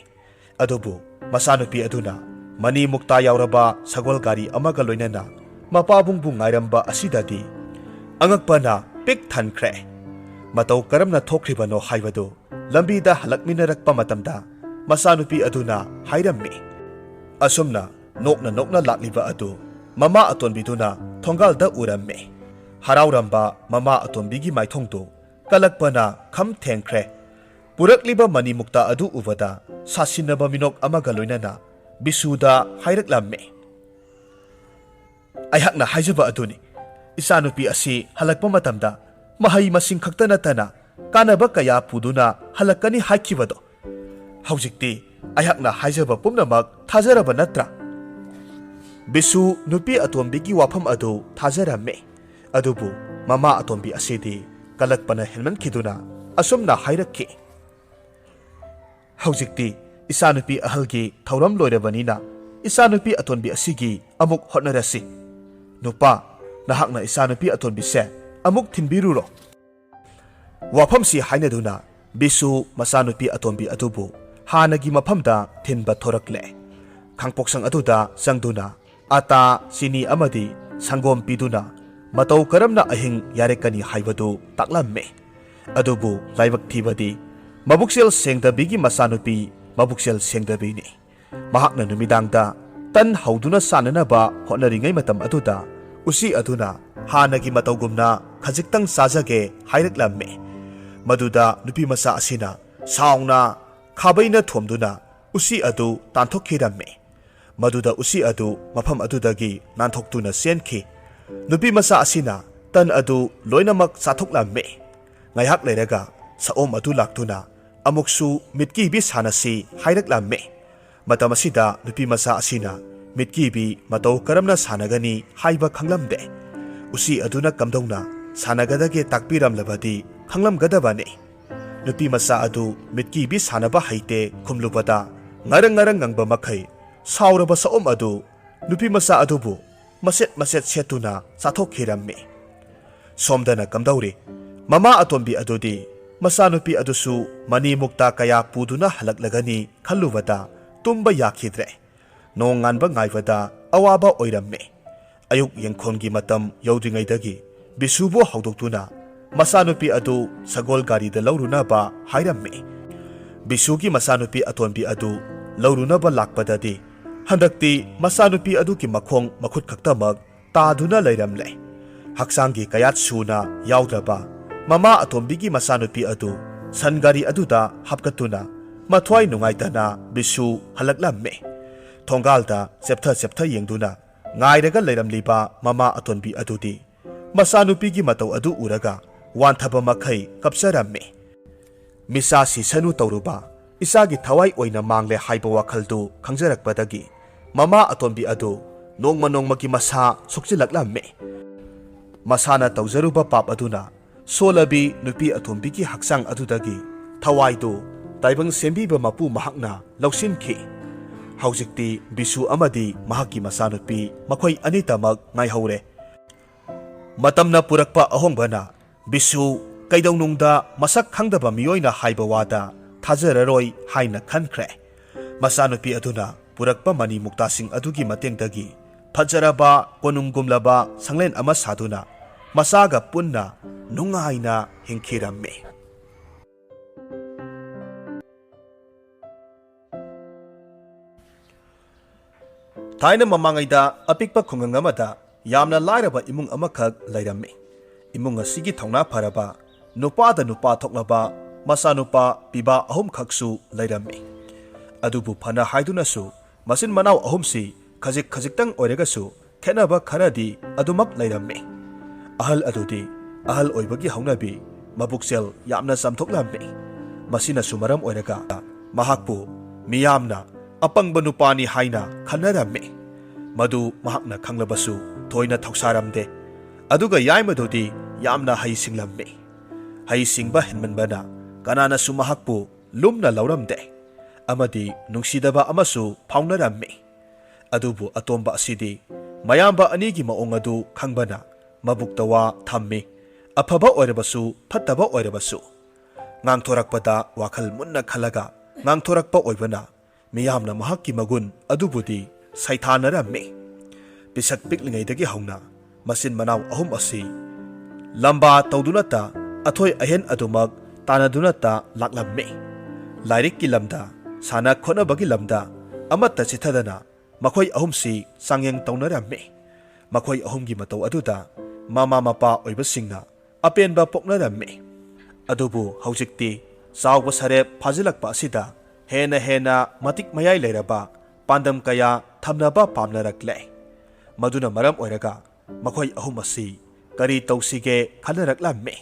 ꯑꯗꯨꯕꯨ ꯃꯆꯥꯅꯨꯄꯤ ꯑꯗꯨꯅ ꯃꯅꯤ ꯃꯨꯛꯇꯥ ꯌꯥꯎꯔꯕ ꯁꯒꯣꯜ ꯒꯥꯔꯤ ꯑꯃꯒ ꯂꯣꯏꯅꯅ ꯃꯄꯥꯕꯨꯡꯕꯨ ꯉꯥꯏꯔꯝꯕ ꯑꯁꯤꯗꯗꯤ ꯑꯉꯛꯄꯅ ꯄꯤꯛ ꯊꯟꯈ꯭ꯔꯦ꯫ ꯃꯇꯧ ꯀꯔꯝꯅ ꯊꯣꯛꯈ꯭ꯔꯤꯕꯅꯣ ꯍꯥꯏꯕꯗꯨ ꯂꯝꯕꯤꯗ ꯍꯜꯂꯛꯃꯤꯟꯅꯔꯛꯄ ꯃꯇꯝꯗ ꯃꯆꯥꯅꯨꯄꯤ ꯑꯗꯨꯅ ꯍꯥꯏꯔꯝꯃꯤ꯫ ꯑꯁꯨꯝꯅ ꯅꯣꯛꯅ ꯅꯣꯛꯅ ꯂꯥꯛꯂꯤꯕ ꯑꯗꯨ ꯃꯃꯥ ꯑꯇꯣꯟꯕꯤꯗꯨꯅ ꯊꯣꯡꯒꯥꯜꯗ ꯎꯔꯝꯃꯤ꯫ ꯍꯔꯥꯎꯔꯝꯕ ꯃꯃꯥ ꯑꯇꯣꯟꯕꯤꯒꯤ ꯃꯥꯏꯊꯣꯡꯗꯨ ꯀꯂꯛꯄꯅ ꯈꯝ ꯊꯦꯡꯈ꯭ꯔꯦ꯫ ꯄꯨꯔꯛꯂꯤꯕ ꯃꯅꯤ ꯃꯨꯛꯇꯥ ꯑꯗꯨ ꯎꯕꯗ ꯁꯥꯁꯤꯟꯅꯕ ꯃꯤꯅꯣꯛ ꯑꯃꯒ ꯂꯣꯏꯅꯅ ꯕꯤꯁꯨꯗ ꯍꯥꯏꯔꯛꯂꯝꯃꯤ, "ꯑꯩꯍꯥꯛꯅ ꯍꯥꯏꯖꯕ ꯑꯗꯨꯅꯤ꯫ ꯏꯆꯥꯅꯨꯄꯤ ꯑꯁꯤ ꯍꯜꯂꯛꯄ ꯃꯇꯝꯗ ꯃꯍꯩ ꯃꯁꯤꯡ ꯈꯛꯇ ꯅꯠꯇꯅ ꯀꯥꯟꯅꯕ ꯀꯌꯥ ꯄꯨꯗꯨꯅ ꯍꯜꯂꯛꯀꯅꯤ ꯍꯥꯏꯈꯤꯕꯗꯣ꯫ ꯍꯧꯖꯤꯛꯇꯤ ꯑꯩꯍꯥꯛꯅ ꯍꯥꯏꯖꯕ ꯄꯨꯝꯅꯃꯛ ꯊꯥꯖꯔꯕ ꯅꯠꯇ꯭ꯔꯥ?" ꯕꯤꯁꯨ ꯅꯨꯄꯤ ꯑꯇꯣꯝꯕꯤꯒꯤ ꯋꯥꯐꯝ ꯑꯗꯨ ꯊꯥꯖꯔꯝꯃꯤ꯫ ꯑꯗꯨꯕꯨ ꯃꯃꯥ ꯑꯇꯣꯝꯕꯤ ꯑꯁꯤꯗꯤ ꯀꯂꯛꯄꯅ ꯍꯦꯟꯃꯟꯈꯤꯗꯨꯅ ꯑꯁꯨꯝꯅ ꯍꯥꯏꯔꯛꯈꯤ, "ꯍꯧꯖꯤꯛꯇꯤ ꯏꯆꯥꯅꯨꯄꯤ ꯑꯍꯜꯒꯤ ꯊꯧꯔꯝ ꯂꯣꯏꯔꯕꯅꯤꯅ, ꯏꯆꯥꯅꯨꯄꯤ ꯑꯇꯣꯟꯕꯤ ꯑꯁꯤꯒꯤ ꯑꯃꯨꯛ ꯍꯣꯠꯅꯔꯁꯤ꯫ ꯅꯨꯄꯥ, ꯅꯍꯥꯛꯅ ꯏꯆꯥꯅꯨꯄꯤ ꯑꯇꯣꯟꯕꯤꯁꯦ ꯑꯃꯨꯛ ꯊꯤꯟꯕꯤꯔꯨꯔꯣ"꯫ ꯋꯥꯐꯝꯁꯤ ꯍꯥꯏꯅꯗꯨꯅ ꯕꯤꯁꯨ ꯃꯆꯥꯅꯨꯄꯤ ꯑꯇꯣꯟꯕꯤ ꯑꯗꯨꯕꯨ ꯍꯥꯟꯅꯒꯤ ꯃꯐꯝꯗ ꯊꯤꯟꯕ ꯊꯣꯔꯛꯂꯦ꯫ ꯈꯥꯡꯄꯣꯛꯁꯪ ꯑꯗꯨꯗ ꯆꯪꯗꯨꯅ ꯑꯇꯥ, ꯆꯤꯅꯤ ꯑꯃꯗꯤ ꯁꯪꯒꯣꯝ ꯄꯤꯗꯨꯅ ꯃꯇꯧ ꯀꯔꯝꯅ ꯑꯍꯤꯡ ꯌꯥꯔꯦꯛꯀꯅꯤ ꯍꯥꯏꯕꯗꯨ ꯇꯥꯛꯂꯝꯃꯤ꯫ ꯑꯗꯨꯕꯨ ꯂꯥꯏꯕꯛ ꯊꯤꯕꯗꯤ ꯃꯕꯨꯛꯆꯦꯜ ꯁꯦꯡꯗꯕꯤꯒꯤ ꯃꯆꯥꯅꯨꯄꯤ ꯃꯕꯨꯛꯆꯦꯜ ꯁꯦꯡꯗꯕꯤꯅꯤ꯫ ꯃꯍꯥꯛꯅ ꯅꯨꯃꯤꯗꯥꯡꯗ ꯇꯟ ꯍꯧꯗꯨꯅ ꯆꯥꯅꯅꯕ ꯍꯣꯠꯅꯔꯤꯉꯩ ꯃꯇꯝ ꯑꯗꯨꯗ ꯎꯆꯤ ꯑꯗꯨꯅ ꯍꯥꯟꯅꯒꯤ ꯃꯇꯧꯒꯨꯝꯅ "ꯈꯖꯤꯛꯇꯪ ꯆꯥꯖꯒꯦ" ꯍꯥꯏꯔꯛꯂꯝꯃꯤ꯫ ꯃꯗꯨꯗ ꯅꯨꯄꯤꯃꯆꯥ ꯑꯁꯤꯅ ꯁꯥꯎꯅ ꯈꯥꯕꯩꯅ ꯊꯣꯝꯗꯨꯅ ꯎꯆꯤ ꯑꯗꯨ ꯇꯥꯟꯊꯣꯛꯈꯤꯔꯝꯃꯤ꯫ ꯃꯗꯨꯗ ꯎꯆꯤ ꯑꯗꯨ ꯃꯐꯝ ꯑꯗꯨꯗꯒꯤ ꯅꯥꯟꯊꯣꯛꯇꯨꯅ ꯆꯦꯟꯈꯤ꯫ ꯅꯨꯄꯤꯃꯆꯥ ꯑꯁꯤꯅ ꯇꯟ ꯑꯗꯨ ꯂꯣꯏꯅꯃꯛ ꯆꯥꯊꯣꯛꯂꯝꯃꯤ꯫ ꯉꯥꯏꯍꯥꯛ ꯂꯩꯔꯒ ꯁꯑꯣꯝ ꯑꯗꯨ ꯂꯥꯛꯇꯨꯅ ꯑꯃꯨꯛꯁꯨ "ꯃꯤꯠꯀꯤꯕꯤ ꯁꯥꯟꯅꯁꯤ" ꯍꯥꯏꯔꯛꯂꯝꯃꯤ꯫ ꯃꯇꯝ ꯑꯁꯤꯗ ꯅꯨꯄꯤꯃꯆꯥ ꯑꯁꯤꯅ ꯃꯤꯠꯀꯤꯕꯤ ꯃꯇꯧ ꯀꯔꯝꯅ ꯁꯥꯟꯅꯒꯅꯤ ꯍꯥꯏꯕ ꯈꯪꯂꯝꯗꯦ꯫ ꯎꯆꯤ ꯑꯗꯨꯅ ꯀꯝꯗꯧꯅ ꯁꯥꯟꯅꯒꯗꯒꯦ ꯇꯥꯛꯄꯤꯔꯝꯂꯕꯗꯤ ꯈꯪꯂꯝꯒꯗꯕꯅꯤ꯫ ꯅꯨꯄꯤꯃꯆꯥ ꯑꯗꯨ "ꯃꯤꯠꯀꯤꯕꯤ ꯁꯥꯟꯅꯕ ꯍꯩꯇꯦ" ꯈꯨꯝꯂꯨꯕꯗ ꯉꯔꯪ ꯉꯔꯪ ꯉꯪꯕ ꯃꯈꯩ ꯁꯥꯎꯔꯕ ꯁꯑꯣꯝ ꯑꯗꯨ ꯅꯨꯄꯤꯃꯆꯥ ꯑꯗꯨꯕꯨ ꯃꯆꯦꯠ ꯃꯆꯦꯠ ꯁꯦꯠꯇꯨꯅ ꯆꯥꯊꯣꯛꯈꯤꯔꯝꯃꯤ꯫ ꯁꯣꯝꯗꯅ ꯀꯝꯗꯧꯔꯤ? ꯃꯃꯥ ꯑꯇꯣꯝꯕꯤ ꯑꯗꯨꯗꯤ ꯃꯆꯥꯅꯨꯄꯤ ꯑꯗꯨꯁꯨ ꯃꯅꯤ ꯃꯨꯛꯇꯥ ꯀꯌꯥ ꯄꯨꯗꯨꯅ ꯍꯜꯂꯛꯂꯒꯅꯤ ꯈꯜꯂꯨꯕꯗ ꯇꯨꯝꯕ ꯌꯥꯈꯤꯗ꯭ꯔꯦ꯫ ꯅꯣꯡꯉꯥꯟꯕ ꯉꯥꯏꯕꯗ ꯑꯋꯥꯕ ꯑꯣꯏꯔꯝꯃꯤ꯫ ꯑꯌꯨꯛ ꯌꯦꯡꯈꯣꯟꯒꯤ ꯃꯇꯝ ꯌꯧꯗ꯭ꯔꯤꯉꯩꯗꯒꯤ ꯕꯤꯁꯨꯕꯨ ꯍꯧꯗꯣꯛꯇꯨꯅ ꯃꯆꯥꯅꯨꯄꯤ ꯑꯗꯨ ꯁꯒꯣꯜ ꯒꯥꯔꯤꯗ ꯂꯧꯔꯨꯅꯕ ꯍꯥꯏꯔꯝꯃꯤ꯫ ꯕꯤꯁꯨꯒꯤ ꯃꯆꯥꯅꯨꯄꯤ ꯑꯇꯣꯟꯕꯤ ꯑꯗꯨ ꯂꯧꯔꯨꯅꯕ ꯂꯥꯛꯄꯗꯗꯤ ꯍꯟꯗꯛꯇꯤ ꯃꯆꯥꯅꯨꯄꯤ ꯑꯗꯨꯒꯤ ꯃꯈꯣꯡ ꯃꯈꯨꯠ ꯈꯛꯇꯃꯛ ꯇꯥꯗꯨꯅ ꯂꯩꯔꯝꯂꯦ꯫ ꯍꯛꯆꯥꯡꯒꯤ ꯀꯌꯥꯠ ꯁꯨꯅ ꯌꯥꯎꯗ꯭ꯔꯕ ꯃꯃꯥ ꯑꯇꯣꯝꯕꯤꯒꯤ ꯃꯆꯥꯅꯨꯄꯤ ꯑꯗꯨ ꯁꯟ ꯒꯥꯔꯤ ꯑꯗꯨꯗ ꯍꯥꯞꯀꯠꯇꯨꯅ ꯃꯊ꯭ꯋꯥꯏ ꯅꯨꯡꯉꯥꯏꯇꯅ ꯕꯤꯁꯨ ꯍꯜꯂꯛꯂꯝꯃꯦ꯫ ꯊꯣꯡꯒꯥꯜꯗ ꯆꯦꯞꯊ ꯆꯦꯞꯊ ꯌꯦꯡꯗꯨꯅ ꯉꯥꯏꯔꯒ ꯂꯩꯔꯝꯂꯤꯕ ꯃꯃꯥ ꯑꯇꯣꯟꯕꯤ ꯑꯗꯨꯗꯤ ꯃꯆꯥꯅꯨꯄꯤꯒꯤ ꯃꯇꯧ ꯑꯗꯨ ꯎꯔꯒ ꯋꯥꯟꯊꯕ ꯃꯈꯩ ꯀꯞꯆꯔꯝꯃꯤ꯫ ꯃꯤꯆꯥ ꯁꯤꯁꯅꯨ ꯇꯧꯔꯨꯕ ꯏꯆꯥꯒꯤ ꯊꯋꯥꯏ ꯑꯣꯏꯅ ꯃꯥꯡꯂꯦ ꯍꯥꯏꯕ ꯋꯥꯈꯜꯗꯨ ꯈꯪꯖꯔꯛꯄꯗꯒꯤ ꯃꯃꯥ ꯑꯇꯣꯝꯕꯤ ꯑꯗꯨ ꯅꯣꯡꯃ ꯅꯣꯡꯃꯒꯤ ꯃꯁꯥ ꯁꯣꯛꯆꯤꯜꯂꯛꯂꯝꯃꯤ꯫ ꯃꯁꯥꯅ ꯇꯧꯖꯔꯨꯕ ꯄꯥꯞ ꯑꯗꯨꯅ ꯁꯣꯜꯂꯕꯤ ꯅꯨꯄꯤ ꯑꯇꯣꯝꯕꯤꯒꯤ ꯍꯛꯆꯥꯡ ꯑꯗꯨꯗꯒꯤ ꯊꯋꯥꯏꯗꯨ ꯇꯥꯏꯕꯪ ꯁꯦꯝꯕꯤꯕ ꯃꯄꯨ ꯃꯍꯥꯛꯅ ꯂꯧꯁꯤꯟꯈꯤ꯫ ꯍꯧꯖꯤꯛꯇꯤ ꯕꯤꯁꯨ ꯑꯃꯗꯤ ꯃꯍꯥꯛꯀꯤ ꯃꯆꯥꯅꯨꯄꯤ ꯃꯈꯣꯏ ꯑꯅꯤꯇꯃꯛ ꯉꯥꯏꯍꯧꯔꯦ꯫ ꯃꯇꯝꯅ ꯄꯨꯔꯛꯄ ꯑꯍꯣꯡꯕꯅ ꯕꯤꯁꯨ ꯀꯩꯗꯧꯅꯨꯡꯗ ꯃꯁꯛ ꯈꯪꯗꯕ ꯃꯤꯑꯣꯏꯅ ꯍꯥꯏꯕ ꯋꯥꯗ ꯊꯥꯖꯔꯔꯣꯏ ꯍꯥꯏꯅ ꯈꯟꯈ꯭ꯔꯦ꯫ ꯃꯆꯥꯅꯨꯄꯤ ꯑꯗꯨꯅ ꯄꯨꯔꯛꯄ ꯃꯅꯤ ꯃꯨꯛꯇꯥꯁꯤꯡ ꯑꯗꯨꯒꯤ ꯃꯇꯦꯡꯗꯒꯤ ꯐꯖꯔꯕ ꯀꯣꯅꯨꯡꯒꯨꯝꯂꯕ ꯁꯪꯂꯦꯟ ꯑꯃ ꯁꯥꯗꯨꯅ ꯃꯆꯥꯒ ꯄꯨꯟꯅ ꯅꯨꯡꯉꯥꯏꯅ ꯍꯤꯡꯈꯤꯔꯝꯃꯤ꯫ ꯊꯥꯏꯅ ꯃꯃꯥꯡꯉꯩꯗ ꯑꯄꯤꯛꯄ ꯈꯨꯡꯒꯪ ꯑꯃꯗ ꯌꯥꯝꯅ ꯂꯥꯏꯔꯕ ꯏꯃꯨꯡ ꯑꯃꯈꯛ ꯂꯩꯔꯝꯃꯤ꯫ ꯏꯃꯨꯡ ꯑꯁꯤꯒꯤ ꯊꯧꯅꯥ ꯐꯔꯕ, ꯅꯨꯄꯥꯗ ꯅꯨꯄꯥ ꯊꯣꯛꯂꯕ ꯃꯆꯥꯅꯨꯄꯥ ꯄꯤꯕꯥ ꯑꯍꯨꯝꯈꯛꯁꯨ ꯂꯩꯔꯝꯃꯤ꯫ ꯑꯗꯨꯕꯨ ꯐꯅ ꯍꯥꯏꯗꯨꯅꯁꯨ ꯃꯆꯤꯟ ꯃꯅꯥꯎ ꯑꯍꯨꯝꯁꯤ ꯈꯖꯤꯛ ꯈꯖꯤꯛꯇꯪ ꯑꯣꯏꯔꯒꯁꯨ ꯈꯦꯠꯅꯕ ꯈꯔꯗꯤ ꯑꯗꯨꯃꯛ ꯂꯩꯔꯝꯃꯤ꯫ ꯑꯍꯜ ꯑꯗꯨꯗꯤ ꯑꯍꯜ ꯑꯣꯏꯕꯒꯤ ꯍꯧꯅꯕꯤ, ꯃꯕꯨꯛꯆꯦꯜ ꯌꯥꯝꯅ ꯆꯝꯊꯣꯛꯂꯝꯃꯤ꯫ ꯃꯁꯤꯅꯁꯨ ꯃꯔꯝ ꯑꯣꯏꯔꯒ ꯃꯍꯥꯛꯄꯨ ꯃꯤꯌꯥꯝꯅ ꯑꯄꯪꯕ ꯅꯨꯄꯥꯅꯤ ꯍꯥꯏꯅ ꯈꯟꯅꯔꯝꯃꯤ꯫ ꯃꯗꯨ ꯃꯍꯥꯛꯅ ꯈꯪꯂꯕꯁꯨ ꯊꯣꯏꯅ ꯊꯧꯁꯥꯔꯝꯗꯦ꯫ ꯑꯗꯨꯒ ꯌꯥꯏꯃꯗꯨꯗꯤ ꯌꯥꯝꯅ ꯍꯩ ꯁꯤꯡꯂꯝꯃꯤ꯫ ꯍꯩ ꯁꯤꯡꯕ ꯍꯦꯟꯃꯟꯕꯅ ꯀꯅꯥꯅꯁꯨ ꯃꯍꯥꯛꯄꯨ ꯂꯨꯝꯅ ꯂꯧꯔꯝꯗꯦ꯫ ꯑꯃꯗꯤ ꯅꯨꯡꯁꯤꯗꯕ ꯑꯃꯁꯨ ꯐꯥꯎꯅꯔꯝꯃꯤ꯫ ꯑꯗꯨꯕꯨ ꯑꯇꯣꯝꯕ ꯑꯁꯤꯗꯤ ꯃꯌꯥꯝꯕ ꯑꯅꯤꯒꯤ ꯃꯑꯣꯡ ꯑꯗꯨ ꯈꯪꯕꯅ ꯃꯕꯨꯛꯇ ꯋꯥ ꯊꯝꯃꯤ꯫ ꯑꯐꯕ ꯑꯣꯏꯔꯕꯁꯨ ꯐꯠꯇꯕ ꯑꯣꯏꯔꯕꯁꯨ ꯉꯥꯡꯊꯣꯔꯛꯄꯗ ꯋꯥꯈꯜ ꯃꯨꯟꯅ ꯈꯜꯂꯒ ꯉꯥꯡꯊꯣꯔꯛꯄ ꯑꯣꯏꯕꯅ ꯃꯤꯌꯥꯝꯅ ꯃꯍꯥꯛꯀꯤ ꯃꯒꯨꯟ ꯑꯗꯨꯕꯨꯗꯤ ꯁꯩꯊꯥꯅꯔꯝꯃꯤ꯫ ꯄꯤꯁꯛ ꯄꯤꯛꯂꯤꯉꯩꯗꯒꯤ ꯍꯧꯅ ꯃꯆꯤꯟ ꯃꯅꯥꯎ ꯑꯍꯨꯝ ꯑꯁꯤ ꯂꯝꯕꯥ ꯇꯧꯗꯨꯅꯇ ꯑꯊꯣꯏ ꯑꯍꯦꯟ ꯑꯗꯨꯃꯛ ꯇꯥꯟꯅꯗꯨꯅꯇ ꯂꯥꯛꯂꯝꯃꯤ꯫ ꯂꯥꯏꯔꯤꯛꯀꯤ ꯂꯝꯗ, ꯁꯥꯟꯅ ꯈꯣꯠꯅꯕꯒꯤ ꯂꯝꯗ ꯑꯃꯠꯇ ꯆꯤꯠꯊꯗꯅ ꯃꯈꯣꯏ ꯑꯍꯨꯝꯁꯤ ꯆꯥꯡꯌꯦꯡ ꯇꯧꯅꯔꯝꯃꯤ꯫ ꯃꯈꯣꯏ ꯑꯍꯨꯝꯒꯤ ꯃꯇꯧ ꯑꯗꯨꯗ ꯃꯃꯥ ꯃꯄꯥ ꯑꯣꯏꯕꯁꯤꯡꯅ ꯑꯄꯦꯟꯕ ꯄꯣꯛꯅꯔꯝꯃꯤ꯫ ꯑꯗꯨꯕꯨ ꯍꯧꯖꯤꯛꯇꯤ ꯆꯥꯎꯕ ꯁꯔꯦꯞ ꯐꯥꯖꯤꯜꯂꯛꯄ ꯑꯁꯤꯗ ꯍꯦꯟꯅ ꯍꯦꯟꯅ ꯃꯇꯤꯛ ꯃꯌꯥꯏ ꯂꯩꯔꯕ ꯄꯥꯟꯗꯝ ꯀꯌꯥ ꯊꯝꯅꯕ ꯄꯥꯝꯅꯔꯛꯂꯦ꯫ ꯃꯗꯨꯅ ꯃꯔꯝ ꯑꯣꯏꯔꯒ ꯃꯈꯣꯏ ꯑꯍꯨꯝ ꯑꯁꯤ ꯀꯔꯤ ꯇꯧꯁꯤꯒꯦ ꯈꯟꯅꯔꯛꯂꯝꯃꯤ꯫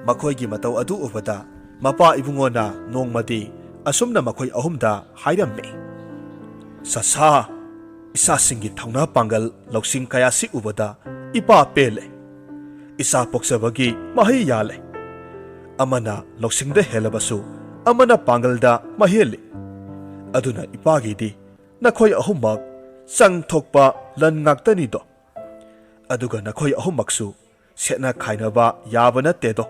ꯃꯈꯣꯏꯒꯤ ꯃꯇꯧ ꯑꯗꯨ ꯎꯕꯗ ꯃꯄꯥ ꯏꯕꯨꯡꯉꯣꯅ ꯅꯣꯡꯃꯗꯤ ꯑꯁꯨꯝꯅ ꯃꯈꯣꯏ ꯑꯍꯨꯝꯗ ꯍꯥꯏꯔꯝꯃꯤ, "ꯆꯆꯥ, ꯏꯆꯥꯁꯤꯡꯒꯤ ꯊꯧꯅꯥ ꯄꯥꯡꯒꯜ ꯂꯧꯁꯤꯡ ꯀꯌꯥꯁꯤ ꯎꯕꯗ ꯏꯄꯥ ꯄꯦꯜꯂꯦ꯫ ꯏꯆꯥ ꯄꯣꯛꯆꯕꯒꯤ ꯃꯍꯩ ꯌꯥꯜꯂꯦ꯫ ꯑꯃꯅ ꯂꯧꯁꯤꯡꯗ ꯍꯦꯜꯂꯕꯁꯨ ꯑꯃꯅ ꯄꯥꯡꯒꯜꯗ ꯃꯍꯦꯜꯂꯤ꯫ ꯑꯗꯨꯅ ꯏꯄꯥꯒꯤꯗꯤ ꯅꯈꯣꯏ ꯑꯍꯨꯝꯃꯛ ꯆꯪ ꯊꯣꯛꯄ ꯂꯟ ꯉꯥꯛꯇꯅꯤꯗꯣ꯫ ꯑꯗꯨꯒ ꯅꯈꯣꯏ ꯑꯍꯨꯝꯃꯛꯁꯨ ꯁꯦꯠꯅ ꯈꯥꯏꯅꯕ ꯌꯥꯕ ꯅꯠꯇꯦꯗꯣ꯫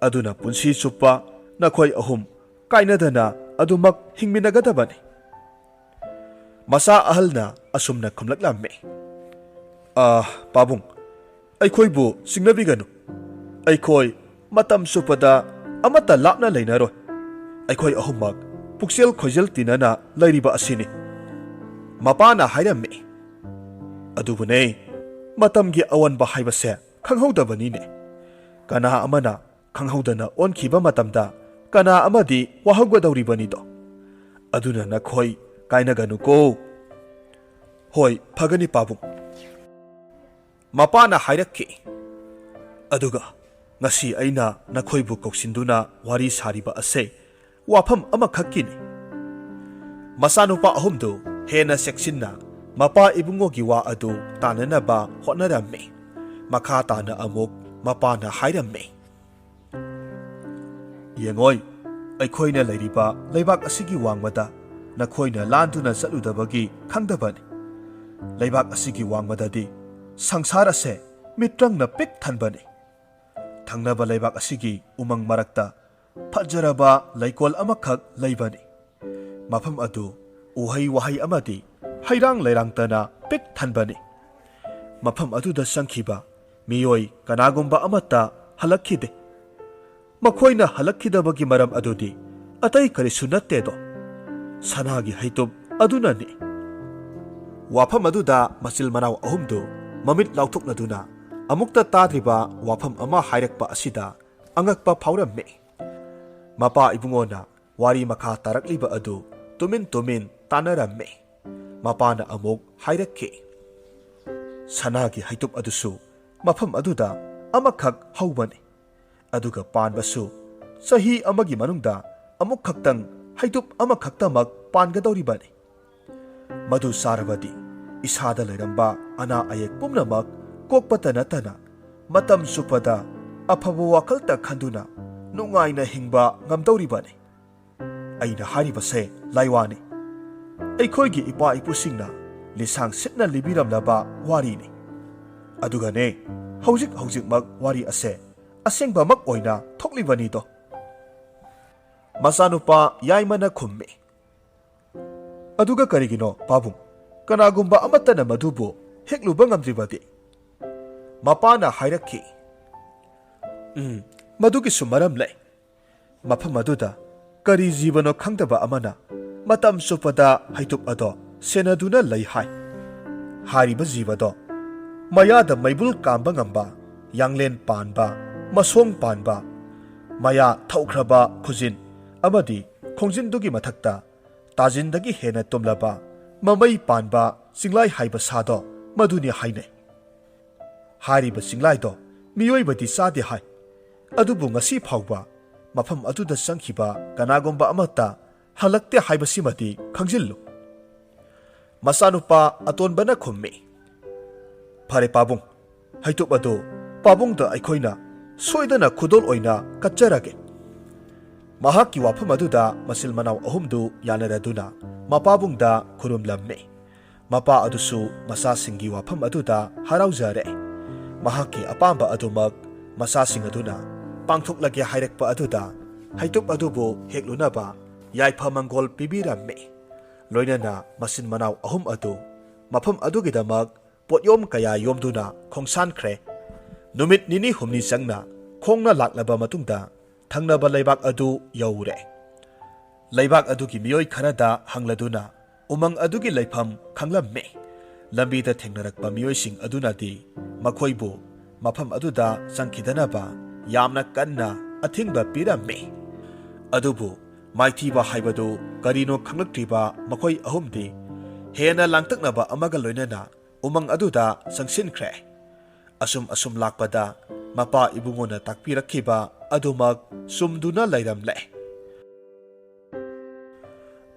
ꯑꯗꯨꯅ ꯄꯨꯟꯁꯤ ꯆꯨꯞꯄ ꯅꯈꯣꯏ ꯑꯍꯨꯝ ꯀꯥꯏꯅꯗꯅ ꯑꯗꯨꯃꯛ ꯍꯤꯡꯃꯤꯟꯅꯒꯗꯕꯅꯤ꯫ ꯃꯆꯥ ꯑꯍꯜꯅ ꯑꯁꯨꯝꯅ ꯈꯨꯝꯂꯛꯂꯝꯃꯤ, "ꯑꯥ, ꯄꯥꯕꯨꯡ, ꯑꯩꯈꯣꯏꯕꯨ ꯆꯤꯡꯅꯕꯤꯒꯅꯨ꯫ ꯑꯩꯈꯣꯏ ꯃꯇꯝ ꯆꯨꯞꯄꯗ ꯑꯃꯠꯇ ꯂꯥꯞꯅ ꯂꯩꯅꯔꯣꯏ꯫ ꯑꯩꯈꯣꯏ ꯑꯍꯨꯝꯃꯛ ꯄꯨꯛꯆꯦꯜ ꯈꯣꯏꯖꯦꯜ ꯇꯤꯟꯅꯅ ꯂꯩꯔꯤꯕ ꯑꯁꯤꯅꯤ꯫" ꯃꯄꯥꯅ ꯍꯥꯏꯔꯝꯃꯤ, "ꯑꯗꯨꯕꯨꯅꯦ, ꯃꯇꯝꯒꯤ ꯑꯑꯣꯟꯕ ꯍꯥꯏꯕꯁꯦ ꯈꯪꯍꯧꯗꯕꯅꯤꯅꯦ꯫ ꯀꯅꯥ ꯑꯃꯅ ꯈꯪꯍꯧꯗꯅ ꯑꯣꯟꯈꯤꯕ ꯃꯇꯝꯗ ꯀꯅꯥ ꯑꯃꯗꯤ ꯋꯥꯍꯧꯒꯗꯧꯔꯤꯕꯅꯤꯗꯣ꯫ ꯑꯗꯨꯅ ꯅꯈꯣꯏ ꯀꯥꯏꯅꯒꯅꯨꯀꯣ꯫" "ꯍꯣꯏ, ꯐꯒꯅꯤ ꯄꯥꯕꯨꯡ꯫" ꯃꯄꯥꯅ ꯍꯥꯏꯔꯛꯈꯤ꯫ ꯑꯗꯨꯒ ꯉꯁꯤ ꯑꯩꯅ ꯅꯈꯣꯏꯕꯨ ꯀꯧꯁꯤꯟꯗꯨꯅ ꯋꯥꯔꯤ ꯁꯥꯔꯤꯕ ꯑꯁꯦ ꯋꯥꯐꯝ ꯑꯃꯈꯛꯀꯤꯅꯤ꯫ ꯃꯆꯥꯅꯨꯄꯥ ꯑꯍꯨꯝꯗꯨ ꯍꯦꯟꯅ ꯆꯦꯛꯁꯤꯟꯅ ꯃꯄꯥ ꯏꯕꯨꯡꯉꯣꯒꯤ ꯋꯥ ꯑꯗꯨ ꯇꯥꯅꯅꯕ ꯍꯣꯠꯅꯔꯝꯃꯤ꯫ ꯃꯈꯥ ꯇꯥꯅ ꯑꯃꯨꯛ ꯃꯄꯥꯅ ꯍꯥꯏꯔꯝꯃꯤ, "ꯌꯦꯡꯉꯣꯏ, ꯑꯩꯈꯣꯏꯅ ꯂꯩꯔꯤꯕ ꯂꯩꯕꯥꯛ ꯑꯁꯤꯒꯤ ꯋꯥꯡꯃꯗ ꯅꯈꯣꯏꯅ ꯂꯥꯟꯗꯨꯅ ꯆꯠꯂꯨꯗꯕꯒꯤ ꯈꯪꯗꯕꯅꯤ꯫ ꯂꯩꯕꯥꯛ ꯑꯁꯤꯒꯤ ꯋꯥꯡꯃꯗꯗꯤ ꯁꯪꯁꯥꯔ ꯑꯁꯦ ꯃꯤꯠꯇ꯭ꯔꯪꯅ ꯄꯤꯛ ꯊꯟꯕꯅꯤ꯫ ꯊꯪꯅꯕ ꯂꯩꯕꯥꯛ ꯑꯁꯤꯒꯤ ꯎꯃꯪ ꯃꯔꯛꯇ ꯐꯖꯔꯕ ꯂꯩꯀꯣꯜ ꯑꯃꯈꯛ ꯂꯩꯕꯅꯤ꯫ ꯃꯐꯝ ꯑꯗꯨ ꯎꯍꯩ ꯋꯥꯍꯩ ꯑꯃꯗꯤ ꯍꯩꯔꯥꯡ ꯂꯩꯔꯥꯡꯇꯅ ꯄꯤꯛ ꯊꯟꯕꯅꯤ꯫ ꯃꯐꯝ ꯑꯗꯨꯗ ꯆꯪꯈꯤꯕ ꯃꯤꯑꯣꯏ ꯀꯅꯥꯒꯨꯝꯕ ꯑꯃꯠꯇ ꯍꯜꯂꯛꯈꯤꯗꯦ꯫ ꯃꯈꯣꯏꯅ ꯍꯜꯂꯛꯈꯤꯗꯕꯒꯤ ꯃꯔꯝ ꯑꯗꯨꯗꯤ ꯑꯇꯩ ꯀꯔꯤꯁꯨ ꯅꯠꯇꯦꯗꯣ, ꯁꯅꯥꯒꯤ ꯍꯩꯇꯨꯞ ꯑꯗꯨꯅꯅꯤ꯫" ꯋꯥꯐꯝ ꯑꯗꯨꯗ ꯃꯆꯤꯜ ꯃꯅꯥꯎ ꯑꯍꯨꯝꯗꯨ ꯃꯃꯤꯠ ꯂꯥꯎꯊꯣꯛꯅꯗꯨꯅ ꯑꯃꯨꯛꯇ ꯇꯥꯗ꯭ꯔꯤꯕ ꯋꯥꯐꯝ ꯑꯃ ꯍꯥꯏꯔꯛꯄ ꯑꯁꯤꯗ ꯑꯉꯛꯄ ꯐꯥꯎꯔꯝꯃꯤ꯫ ꯃꯄꯥ ꯏꯕꯨꯡꯉꯣꯅ ꯋꯥꯔꯤ ꯃꯈꯥ ꯇꯥꯔꯛꯂꯤꯕ ꯑꯗꯨ ꯇꯨꯃꯤꯟ ꯇꯨꯃꯤꯟ ꯇꯥꯅꯔꯝꯃꯤ꯫ ꯃꯄꯥꯅ ꯑꯃꯨꯛ ꯍꯥꯏꯔꯛꯈꯤ, "ꯁꯅꯥꯒꯤ ꯍꯩꯇꯨꯞ ꯑꯗꯨꯁꯨ ꯃꯐꯝ ꯑꯗꯨꯗ ꯑꯃꯈꯛ ꯍꯧꯕꯅꯤ꯫ ꯑꯗꯨꯒ ꯄꯥꯟꯕꯁꯨ ꯆꯍꯤ ꯑꯃꯒꯤ ꯃꯅꯨꯡꯗ ꯑꯃꯨꯛꯈꯛꯇꯪ ꯍꯩꯇꯨꯞ ꯑꯃꯈꯛꯇꯃꯛ ꯄꯥꯟꯒꯗꯧꯔꯤꯕꯅꯤ꯫ ꯃꯗꯨ ꯆꯥꯔꯕꯗꯤ ꯏꯁꯥꯗ ꯂꯩꯔꯝꯕ ꯑꯅꯥ ꯑꯌꯦꯛ ꯄꯨꯝꯅꯃꯛ ꯀꯣꯛꯄꯇ ꯅꯠꯇꯅ ꯃꯇꯝ ꯆꯨꯞꯄꯗ ꯑꯐꯕ ꯋꯥꯈꯜꯇ ꯈꯟꯗꯨꯅ ꯅꯨꯡꯉꯥꯏꯅ ꯍꯤꯡꯕ ꯉꯝꯗꯧꯔꯤꯕꯅꯤ꯫ ꯑꯩꯅ ꯍꯥꯏꯔꯤꯕꯁꯦ ꯂꯥꯏꯋꯥꯅꯤ꯫ ꯑꯩꯈꯣꯏꯒꯤ ꯏꯄꯥ ꯏꯄꯨꯁꯤꯡꯅ ꯂꯤꯁꯥꯡ ꯁꯤꯠꯅ ꯂꯤꯕꯤꯔꯝꯂꯕ ꯋꯥꯔꯤꯅꯤ꯫ ꯑꯗꯨꯒꯅꯦ, ꯍꯧꯖꯤꯛ ꯍꯧꯖꯤꯛꯃꯛ ꯋꯥꯔꯤ ꯑꯁꯦ ꯑꯁꯦꯡꯕꯃꯛ ꯑꯣꯏꯅ ꯊꯣꯛꯂꯤꯕꯅꯤꯗꯣ꯫ ꯃꯆꯥꯅꯨꯄꯥ ꯌꯥꯏꯃꯅ ꯈꯨꯝꯃꯤ, "ꯑꯗꯨꯒ ꯀꯔꯤꯒꯤꯅꯣ ꯄꯥꯕꯨꯡ? ꯀꯅꯥꯒꯨꯝꯕ ꯑꯃꯠꯇꯅ ꯃꯗꯨꯕꯨ ꯍꯦꯛꯂꯨꯕ ꯉꯝꯗ꯭ꯔꯤꯕꯗꯤ?" ꯃꯄꯥꯅ ꯍꯥꯏꯔꯛꯈꯤ, "ꯎꯝ, ꯃꯗꯨꯒꯤꯁꯨ ꯃꯔꯝ ꯂꯩ꯫ ꯃꯐꯝ ꯑꯗꯨꯗ ꯀꯔꯤ ꯖꯤꯕꯅꯣ ꯈꯪꯗꯕ ꯑꯃꯅ ꯃꯇꯝ ꯆꯨꯞꯄꯗ ꯍꯩꯇꯨꯞ ꯑꯗꯣ ꯁꯦꯟꯅꯗꯨꯅ ꯂꯩ ꯍꯥꯏ꯫ ꯍꯥꯏꯔꯤꯕ ꯖꯤꯕꯗꯣ ꯃꯌꯥꯗ ꯃꯩꯕꯨꯜ ꯀꯥꯝꯕ ꯉꯝꯕ, ꯌꯥꯡꯂꯦꯟ ꯄꯥꯟꯕ, ꯃꯁꯣꯡ ꯄꯥꯟꯕ, ꯃꯌꯥ ꯊꯧꯈ꯭ꯔꯕ ꯈꯨꯖꯤꯟ ꯑꯃꯗꯤ ꯈꯣꯡꯖꯤꯟꯗꯨꯒꯤ ꯃꯊꯛꯇ ꯇꯥꯖꯤꯟꯗꯒꯤ ꯍꯦꯟꯅ ꯇꯨꯝꯂꯕ ꯃꯃꯩ ꯄꯥꯟꯕ ꯆꯤꯡꯂꯥꯏ ꯍꯥꯏꯕ ꯁꯥꯗꯣ ꯃꯗꯨꯅꯤ ꯍꯥꯏꯅꯩ꯫ ꯍꯥꯏꯔꯤꯕ ꯆꯤꯡꯂꯥꯏꯗꯣ ꯃꯤꯑꯣꯏꯕꯗꯤ ꯆꯥꯗꯦ ꯍꯥꯏ꯫ ꯑꯗꯨꯕꯨ ꯉꯁꯤ ꯐꯥꯎꯕ ꯃꯐꯝ ꯑꯗꯨꯗ ꯆꯪꯈꯤꯕ ꯀꯅꯥꯒꯨꯝꯕ ꯑꯃꯠꯇ ꯍꯜꯂꯛꯇꯦ ꯍꯥꯏꯕꯁꯤꯃꯗꯤ ꯈꯪꯖꯤꯜꯂꯨ꯫" ꯃꯆꯥꯅꯨꯄꯥ ꯑꯇꯣꯟꯕꯅ ꯈꯨꯝꯃꯤ, "ꯐꯔꯦ ꯄꯥꯕꯨꯡ, ꯍꯩꯇꯨꯞ ꯑꯗꯨ ꯄꯥꯕꯨꯡꯗ ꯑꯩꯈꯣꯏꯅ ꯁꯣꯏꯗꯅ ꯈꯨꯗꯣꯜ ꯑꯣꯏꯅ ꯀꯠꯆꯔꯒꯦ꯫" ꯃꯍꯥꯛꯀꯤ ꯋꯥꯐꯝ ꯑꯗꯨꯗ ꯃꯆꯤꯜ ꯃꯅꯥꯎ ꯑꯍꯨꯝꯗꯨ ꯌꯥꯅꯔꯗꯨꯅ ꯃꯄꯥꯕꯨꯡꯗ ꯈꯨꯔꯨꯝꯂꯝꯃꯤ꯫ ꯃꯄꯥ ꯑꯗꯨꯁꯨ ꯃꯆꯥꯁꯤꯡꯒꯤ ꯋꯥꯐꯝ ꯑꯗꯨꯗ ꯍꯔꯥꯎꯖꯔꯦ꯫ ꯃꯍꯥꯛꯀꯤ ꯑꯄꯥꯝꯕ ꯑꯗꯨꯃꯛ ꯃꯆꯥꯁꯤꯡ ꯑꯗꯨꯅ ꯄꯥꯡꯊꯣꯛꯂꯒꯦ ꯍꯥꯏꯔꯛꯄ ꯑꯗꯨꯗ ꯍꯩꯇꯨꯞ ꯑꯗꯨꯕꯨ ꯍꯦꯛꯂꯨꯅꯕ ꯌꯥꯏꯐ ꯃꯪꯒꯣꯜ ꯄꯤꯕꯤꯔꯝꯃꯤ꯫ ꯂꯣꯏꯅꯅ ꯃꯆꯤꯟ ꯃꯅꯥꯎ ꯑꯍꯨꯝ ꯑꯗꯨ ꯃꯐꯝ ꯑꯗꯨꯒꯤꯗꯃꯛ ꯄꯣꯠꯌꯣꯝ ꯀꯌꯥ ꯌꯣꯝꯗꯨꯅ ꯈꯣꯡꯁꯥꯟꯈ꯭ꯔꯦ꯫ ꯅꯨꯃꯤꯠ ꯅꯤꯅꯤ ꯍꯨꯝꯅꯤ ꯆꯪꯅ ꯈꯣꯡꯅ ꯂꯥꯛꯂꯕ ꯃꯇꯨꯡꯗ ꯊꯪꯅꯕ ꯂꯩꯕꯥꯛ ꯑꯗꯨ ꯌꯧꯔꯦ꯫ ꯂꯩꯕꯥꯛ ꯑꯗꯨꯒꯤ ꯃꯤꯑꯣꯏ ꯈꯔꯗ ꯍꯪꯂꯗꯨꯅ ꯎꯃꯪ ꯑꯗꯨꯒꯤ ꯂꯩꯐꯝ ꯈꯪꯂꯝꯃꯤ꯫ ꯂꯝꯕꯤꯗ ꯊꯦꯡꯅꯔꯛꯄ ꯃꯤꯑꯣꯏꯁꯤꯡ ꯑꯗꯨꯅꯗꯤ ꯃꯈꯣꯏꯕꯨ ꯃꯐꯝ ꯑꯗꯨꯗ ꯆꯪꯈꯤꯗꯅꯕ ꯌꯥꯝꯅ ꯀꯟꯅ ꯑꯊꯤꯡꯕ ꯄꯤꯔꯝꯃꯤ꯫ ꯑꯗꯨꯕꯨ ꯃꯥꯏꯊꯤꯕ ꯍꯥꯏꯕꯗꯨ ꯀꯔꯤꯅꯣ ꯈꯪꯂꯛꯇ꯭ꯔꯤꯕ ꯃꯈꯣꯏ ꯑꯍꯨꯝꯗꯤ ꯍꯦꯟꯅ ꯂꯥꯡꯇꯛꯅꯕ ꯑꯃꯒ ꯂꯣꯏꯅꯅ ꯎꯃꯪ ꯑꯗꯨꯗ ꯆꯪꯁꯤꯟꯈ꯭ꯔꯦ꯫ ꯑꯁꯨꯝ ꯑꯁꯨꯝ ꯂꯥꯛꯄꯗ ꯃꯄꯥ ꯏꯕꯨꯡꯉꯣꯅ ꯇꯥꯛꯄꯤꯔꯛꯈꯤꯕ ꯑꯗꯨꯃꯛ ꯆꯨꯝꯗꯨꯅ ꯂꯩꯔꯝꯂꯦ꯫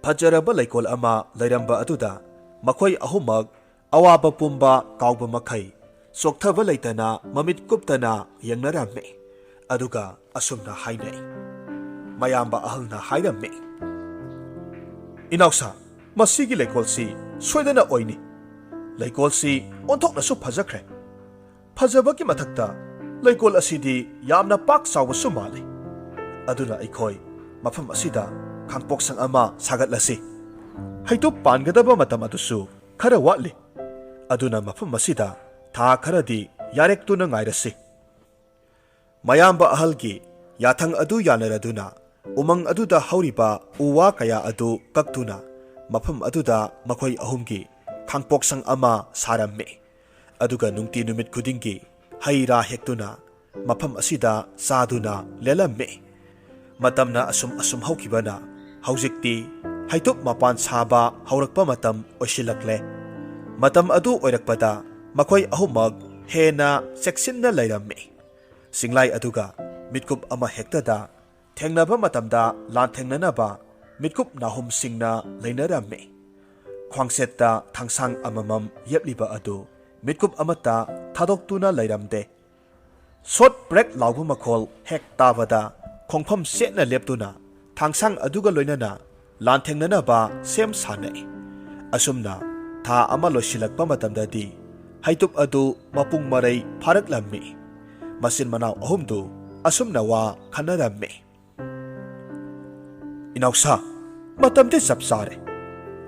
ꯐꯖꯔꯕ ꯂꯩꯀꯣꯜ ꯑꯃ ꯂꯩꯔꯝꯕ ꯑꯗꯨꯗ ꯃꯈꯣꯏ ꯑꯍꯨꯝꯃꯛ ꯑꯋꯥꯕ ꯄꯨꯝꯕ ꯀꯥꯎꯕ ꯃꯈꯩ ꯆꯣꯛꯊꯕ ꯂꯩꯇꯅ ꯃꯃꯤꯠ ꯀꯨꯞꯇꯅ ꯌꯦꯡꯅꯔꯝꯃꯤ꯫ ꯑꯗꯨꯒ ꯑꯁꯨꯝꯅ ꯍꯥꯏꯅꯩ, ꯃꯌꯥꯝꯕ ꯑꯍꯜꯅ ꯍꯥꯏꯔꯝꯃꯤ, "ꯏꯅꯥꯎꯁꯥ, ꯃꯁꯤꯒꯤ ꯂꯩꯀꯣꯜꯁꯤ ꯁꯣꯏꯗꯅ ꯑꯣꯏꯅꯤ꯫ ꯂꯩꯀꯣꯜꯁꯤ ꯑꯣꯟꯊꯣꯛꯅꯁꯨ ꯐꯖꯈ꯭ꯔꯦ꯫ ꯐꯖꯕꯒꯤ ꯃꯊꯛꯇ ꯂꯩꯀꯣꯜ ꯑꯁꯤꯗꯤ ꯌꯥꯝꯅ ꯄꯥꯛ ꯆꯥꯎꯕꯁꯨ ꯃꯥꯜꯂꯤ꯫ ꯑꯗꯨꯅ ꯑꯩꯈꯣꯏ ꯃꯐꯝ ꯑꯁꯤꯗ ꯈꯥꯡꯄꯣꯛꯁꯪ ꯑꯃ ꯁꯥꯒꯠꯂꯁꯤ꯫ ꯍꯩꯇꯨꯞ ꯄꯥꯟꯒꯗꯕ ꯃꯇꯝ ꯑꯗꯨꯁꯨ ꯈꯔ ꯋꯥꯠꯂꯤ꯫ ꯑꯗꯨꯅ ꯃꯐꯝ ꯑꯁꯤꯗ ꯊꯥ ꯈꯔꯗꯤ ꯌꯥꯔꯦꯛꯇꯨꯅ ꯉꯥꯏꯔꯁꯤ"꯫ ꯃꯌꯥꯝꯕ ꯑꯍꯜꯒꯤ ꯌꯥꯊꯪ ꯑꯗꯨ ꯌꯥꯅꯔꯗꯨꯅ ꯎꯃꯪ ꯑꯗꯨꯗ ꯍꯧꯔꯤꯕ ꯎ ꯋꯥ ꯀꯌꯥ ꯑꯗꯨ ꯀꯛꯇꯨꯅ ꯃꯐꯝ ꯑꯗꯨꯗ ꯃꯈꯣꯏ ꯑꯍꯨꯝꯒꯤ ꯈꯥꯡꯄꯣꯛꯁꯪ ꯑꯃ ꯁꯥꯔꯝꯃꯤ꯫ ꯑꯗꯨꯒ ꯅꯨꯡꯇꯤ ꯅꯨꯃꯤꯠ ꯈꯨꯗꯤꯡꯒꯤ ꯍꯩ ꯔꯥ ꯍꯦꯛꯇꯨꯅ ꯃꯐꯝ ꯑꯁꯤꯗ ꯆꯥꯗꯨꯅ ꯂꯦꯜꯂꯝꯃꯤ꯫ ꯃꯇꯝꯅ ꯑꯁꯨꯝ ꯑꯁꯨꯝ ꯍꯧꯈꯤꯕꯅ ꯍꯧꯖꯤꯛꯇꯤ ꯍꯩꯇꯨꯞ ꯃꯄꯥꯟ ꯁꯥꯕ ꯍꯧꯔꯛꯄ ꯃꯇꯝ ꯑꯣꯏꯁꯤꯜꯂꯛꯂꯦ꯫ ꯃꯇꯝ ꯑꯗꯨ ꯑꯣꯏꯔꯛꯄꯗ ꯃꯈꯣꯏ ꯑꯍꯨꯝꯃꯛ ꯍꯦꯟꯅ ꯆꯦꯛꯁꯤꯟꯅ ꯂꯩꯔꯝꯃꯤ꯫ ꯆꯤꯡꯂꯥꯏ ꯑꯗꯨꯒ ꯃꯤꯠꯀꯨꯞ ꯑꯃ ꯍꯦꯛꯇꯗ ꯊꯦꯡꯅꯕ ꯃꯇꯝꯗ ꯂꯥꯟꯊꯦꯡꯅꯅꯕ ꯃꯤꯠꯀꯨꯞ ꯅꯥꯍꯨꯝꯁꯤꯡꯅ ꯂꯩꯅꯔꯝꯃꯤ꯫ ꯈ꯭ꯋꯥꯡꯆꯦꯠꯇ ꯊꯥꯡꯁꯥꯡ ꯑꯃꯃꯝ ꯌꯦꯞꯂꯤꯕ ꯑꯗꯨ ꯃꯤꯠꯀꯨꯞ ꯑꯃꯠꯇ ꯊꯥꯗꯣꯛꯇꯨꯅ ꯂꯩꯔꯝꯗꯦ꯫ ꯁꯣꯠ ꯄ꯭ꯔꯦꯛ ꯂꯥꯎꯕ ꯃꯈꯣꯜ ꯍꯦꯛ ꯇꯥꯕꯗ ꯈꯣꯡꯐꯝ ꯆꯦꯠꯅ ꯂꯦꯞꯇꯨꯅ ꯊꯥꯡꯁꯥꯡ ꯑꯗꯨꯒ ꯂꯣꯏꯅꯅ ꯂꯥꯟꯊꯦꯡꯅꯅꯕ ꯁꯦꯝ ꯁꯥꯅꯩ꯫ ꯑꯁꯨꯝꯅ ꯊꯥ ꯑꯃ ꯂꯣꯏꯁꯤꯜꯂꯛꯄ ꯃꯇꯝꯗꯗꯤ ꯍꯩꯇꯨꯞ ꯑꯗꯨ ꯃꯄꯨꯡ ꯃꯔꯩ ꯐꯥꯔꯛꯂꯝꯃꯤ꯫ ꯃꯆꯤꯟ ꯃꯅꯥꯎ ꯑꯍꯨꯝꯗꯨ ꯑꯁꯨꯝꯅ ꯋꯥ ꯈꯟꯅꯔꯝꯃꯤ꯫ "ꯏꯅꯥꯎꯁꯥ, ꯃꯇꯝꯗꯤ ꯆꯞ ꯆꯥꯔꯦ꯫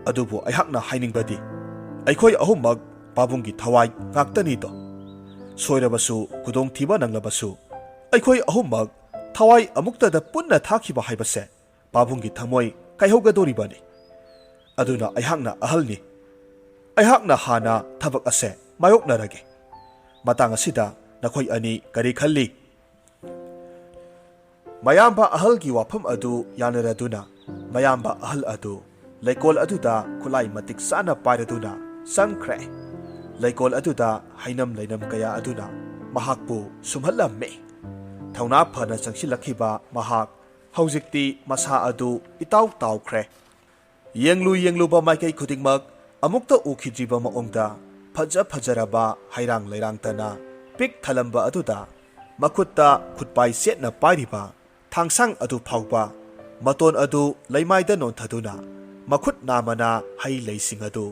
ꯑꯗꯨꯕꯨ ꯑꯩꯍꯥꯛꯅ ꯍꯥꯏꯅꯤꯡꯕꯗꯤ ꯑꯩꯈꯣꯏ ꯑꯍꯨꯝꯃꯛ ꯄꯥꯕꯨꯡꯒꯤ ꯊꯋꯥꯏ ꯉꯥꯛꯇꯅꯤꯗꯣ꯫ ꯁꯣꯏꯔꯕꯁꯨ, ꯈꯨꯗꯣꯡꯊꯤꯕ ꯅꯪꯂꯕꯁꯨ ꯑꯩꯈꯣꯏ ꯑꯍꯨꯝꯃꯛ ꯊꯋꯥꯏ ꯑꯃꯨꯛꯇꯗ ꯄꯨꯟꯅ ꯊꯥꯈꯤꯕ ꯍꯥꯏꯕꯁꯦ ꯄꯥꯕꯨꯡꯒꯤ ꯊꯃꯣꯏ ꯀꯥꯏꯍꯧꯒꯗꯧꯔꯤꯕꯅꯤ꯫ ꯑꯗꯨꯅ ꯑꯩꯍꯥꯛꯅ ꯑꯍꯜꯅꯤ꯫ ꯑꯩꯍꯥꯛꯅ ꯍꯥꯟꯅ ꯊꯕꯛ ꯑꯁꯦ ꯃꯥꯌꯣꯛꯅꯔꯒꯦ꯫ ꯃꯇꯥꯡ ꯑꯁꯤꯗ ꯅꯈꯣꯏ ꯑꯅꯤ ꯀꯔꯤ ꯈꯜꯂꯤ?" ꯃꯌꯥꯝꯕ ꯑꯍꯜꯒꯤ ꯋꯥꯐꯝ ꯑꯗꯨ ꯌꯥꯅꯔꯗꯨꯅ ꯃꯌꯥꯝꯕ ꯑꯍꯜ ꯑꯗꯨ ꯂꯩꯀꯣꯜ ꯑꯗꯨꯗ ꯈꯨꯠꯂꯥꯏ ꯃꯇꯤꯛ ꯆꯥꯅ ꯄꯥꯏꯔꯗꯨꯅ ꯆꯪꯈ꯭ꯔꯦ꯫ ꯂꯩꯀꯣꯜ ꯑꯗꯨꯗ ꯍꯩꯅꯝ ꯂꯩꯅꯝ ꯀꯌꯥ ꯑꯗꯨꯅ ꯃꯍꯥꯛꯄꯨ ꯁꯨꯝꯍꯠꯂꯝꯃꯤ꯫ ꯊꯧꯅꯥ ꯐꯅ ꯆꯪꯁꯤꯜꯂꯛꯈꯤꯕ ꯃꯍꯥꯛ ꯍꯧꯖꯤꯛꯇꯤ ꯃꯁꯥ ꯑꯗꯨ ꯏꯇꯥꯎ ꯇꯥꯎꯈ꯭ꯔꯦ꯫ ꯌꯦꯡꯂꯨ ꯌꯦꯡꯂꯨꯕ ꯃꯥꯏꯀꯩ ꯈꯨꯗꯤꯡꯃꯛ ꯑꯃꯨꯛꯇ ꯎꯈꯤꯗ꯭ꯔꯤꯕ ꯃꯑꯣꯡꯗ ꯐꯖ ꯐꯖꯔꯕ ꯍꯩꯔꯥꯡ ꯂꯩꯔꯥꯡꯇꯅ ꯄꯤꯛ ꯊꯜꯂꯝꯕ ꯑꯗꯨꯗ, ꯃꯈꯨꯠꯇ ꯈꯨꯠꯄꯥꯏ ꯆꯦꯠꯅ ꯄꯥꯏꯔꯤꯕ ꯊꯥꯡꯁꯥꯡ ꯑꯗꯨ ꯐꯥꯎꯕ, ꯃꯇꯣꯟ ꯑꯗꯨ ꯂꯩꯃꯥꯏꯗ ꯅꯣꯟꯊꯗꯨꯅ, ꯃꯈꯨꯠ ꯅꯥꯝꯃꯅ ꯍꯩ ꯂꯩꯁꯤꯡ ꯑꯗꯨ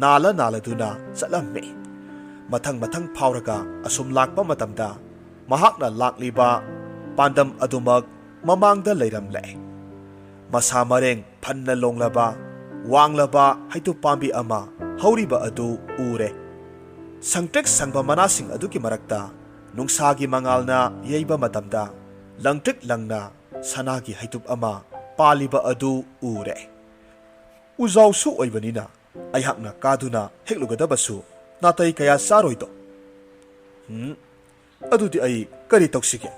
ꯅꯥꯜꯂ ꯅꯥꯜꯂꯗꯨꯅ ꯆꯠꯂꯝꯃꯤ꯫ ꯃꯊꯪ ꯃꯊꯪ ꯐꯥꯎꯔꯒ ꯑꯁꯨꯝ ꯂꯥꯛꯄ ꯃꯇꯝꯗ, ꯃꯍꯥꯛꯅ ꯂꯥꯛꯂꯤꯕ ꯄꯥꯟꯗꯝ ꯑꯗꯨꯃꯛ ꯃꯃꯥꯡꯗ ꯂꯩꯔꯝꯂꯦ꯫ ꯃꯁꯥ ꯃꯔꯦꯡ ꯐꯟꯅ ꯂꯣꯡꯂꯕ, ꯋꯥꯡꯂꯕ ꯍꯩꯇꯨꯞ ꯄꯥꯝꯕꯤ ꯑꯃ ꯍꯧꯔꯤꯕ ꯑꯗꯨ ꯎꯔꯦ꯫ ꯁꯪꯇ꯭ꯔꯤꯛ ꯁꯪꯕ ꯃꯅꯥꯁꯤꯡ ꯑꯗꯨꯒꯤ ꯃꯔꯛꯇ ꯅꯨꯡꯁꯥꯒꯤ ꯃꯉꯥꯜꯅ ꯌꯩꯕ ꯃꯇꯝꯗ, ꯂꯪꯇ꯭ꯔꯤꯛ ꯂꯪꯅ ꯁꯅꯥꯒꯤ ꯍꯩꯇꯨꯞ ꯑꯃ ꯄꯥꯜꯂꯤꯕ ꯑꯗꯨ ꯎꯔꯦ꯫ ꯎꯖꯥꯎꯁꯨ ꯑꯣꯏꯕꯅꯤꯅ, ꯑꯩꯍꯥꯛꯅ ꯀꯥꯗꯨꯅ ꯍꯦꯛꯂꯨꯒꯗꯕꯁꯨ ꯅꯥꯇꯩ ꯀꯌꯥ ꯆꯥꯔꯣꯏꯗꯣ꯫ ꯎꯝ, ꯑꯗꯨꯗꯤ ꯑꯩ ꯀꯔꯤ ꯇꯧꯁꯤꯒꯦ?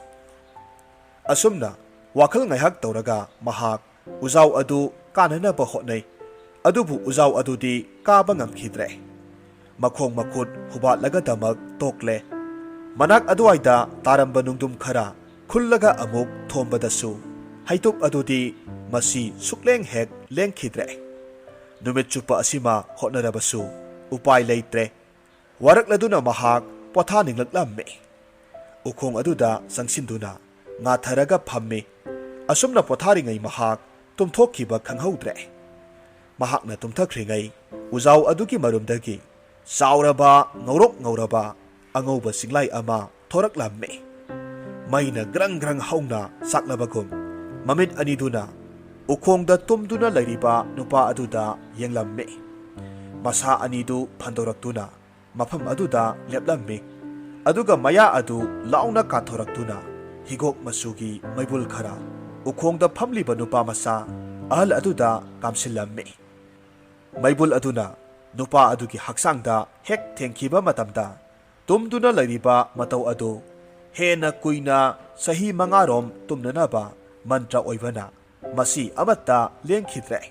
ꯑꯁꯨꯝꯅ ꯋꯥꯈꯜ ꯉꯥꯏꯍꯥꯛ ꯇꯧꯔꯒ ꯃꯍꯥꯛ ꯎꯖꯥꯎ ꯑꯗꯨ ꯀꯥꯅꯅꯕ ꯍꯣꯠꯅꯩ꯫ ꯑꯗꯨꯕꯨ ꯎꯖꯥꯎ ꯑꯗꯨꯗꯤ ꯀꯥꯕ ꯉꯝꯈꯤꯗ꯭ꯔꯦ꯫ ꯃꯈꯣꯡ ꯃꯈꯨꯠ ꯍꯨꯕꯥꯠꯂꯒꯗꯃꯛ ꯇꯣꯛꯂꯦ꯫ ꯃꯅꯥꯛ ꯑꯗꯨꯋꯥꯏꯗ ꯇꯥꯔꯝꯕ ꯅꯨꯡꯗꯨꯝ ꯈꯔ ꯈꯨꯜꯂꯒ ꯑꯃꯨꯛ ꯊꯣꯝꯕꯗꯁꯨ, ꯍꯩꯇꯨꯞ ꯑꯗꯨꯗꯤ ꯃꯁꯤ ꯁꯨꯛꯂꯦꯡ ꯍꯦꯛ ꯂꯦꯡꯈꯤꯗ꯭ꯔꯦ꯫ ꯅꯨꯃꯤꯠ ꯆꯨꯞꯄ ꯑꯁꯤꯃ ꯍꯣꯠꯅꯔꯕꯁꯨ ꯎꯄꯥꯏ ꯂꯩꯇ꯭ꯔꯦ꯫ ꯋꯥꯔꯛꯂꯗꯨꯅ ꯃꯍꯥꯛ ꯄꯣꯊꯥꯅꯤꯡꯂꯛꯂꯝꯃꯤ꯫ ꯎꯈꯣꯡ ꯑꯗꯨꯗ ꯆꯪꯁꯤꯟꯗꯨꯅ ꯉꯥꯊꯔꯒ ꯐꯝꯃꯤ꯫ ꯑꯁꯨꯝꯅ ꯄꯣꯊꯥꯔꯤꯉꯩ ꯃꯍꯥꯛ ꯇꯨꯝꯊꯣꯛꯈꯤꯕ ꯈꯪꯍꯧꯗ꯭ꯔꯦ꯫ ꯃꯍꯥꯛꯅ ꯇꯨꯝꯊꯈ꯭ꯔꯤꯉꯩ ꯎꯖꯥꯎ ꯑꯗꯨꯒꯤ ꯃꯔꯨꯝꯗꯒꯤ ꯆꯥꯎꯔꯕ, ꯉꯧꯔꯣꯛ ꯉꯧꯔꯕ ꯑꯉꯧꯕ ꯆꯤꯡꯂꯥꯏ ꯑꯃ ꯊꯣꯔꯛꯂꯝꯃꯤ꯫ ꯃꯩꯅ ꯒ꯭ꯔꯪ ꯒ꯭ꯔꯪ ꯍꯧꯅ ꯆꯥꯛꯂꯕꯒꯨꯝ, ꯃꯃꯤꯠ ꯑꯅꯤꯗꯨꯅ ꯎꯈꯣꯡꯗ ꯇꯨꯝꯗꯨꯅ ꯂꯩꯔꯤꯕ ꯅꯨꯄꯥ ꯑꯗꯨꯗ ꯌꯦꯡꯂꯝꯃꯤ꯫ ꯃꯁꯥ ꯑꯅꯤꯗꯨ ꯐꯟꯗꯣꯔꯛꯇꯨꯅ ꯃꯐꯝ ꯑꯗꯨꯗ ꯂꯦꯞꯂꯝꯃꯤ꯫ ꯑꯗꯨꯒ ꯃꯌꯥ ꯑꯗꯨ ꯂꯥꯎꯅ ꯀꯥꯊꯣꯔꯛꯇꯨꯅ, ꯍꯤꯒꯣꯛ ꯃꯆꯨꯒꯤ ꯃꯩꯕꯨꯜ ꯈꯔ ꯎꯈꯣꯡꯗ ꯐꯝꯂꯤꯕ ꯅꯨꯄꯥ ꯃꯆꯥ ꯑꯍꯜ ꯑꯗꯨꯗ ꯀꯥꯝꯁꯤꯜꯂꯝꯃꯤ꯫ ꯃꯩꯕꯨꯜ ꯑꯗꯨꯅ ꯅꯨꯄꯥ ꯑꯗꯨꯒꯤ ꯍꯛꯆꯥꯡꯗ ꯍꯦꯛ ꯊꯦꯡꯈꯤꯕ ꯃꯇꯝꯗ, ꯇꯨꯝꯗꯨꯅ ꯂꯩꯔꯤꯕ ꯃꯇꯧ ꯑꯗꯨ ꯍꯦꯟꯅ ꯀꯨꯏꯅ ꯆꯍꯤ ꯃꯉꯥꯔꯣꯝ ꯇꯨꯝꯅꯅꯕ ꯃꯟꯇ꯭ꯔ ꯑꯣꯏꯕꯅ, ꯃꯁꯤ ꯑꯃꯠꯇ ꯂꯦꯡꯈꯤꯗ꯭ꯔꯦ꯫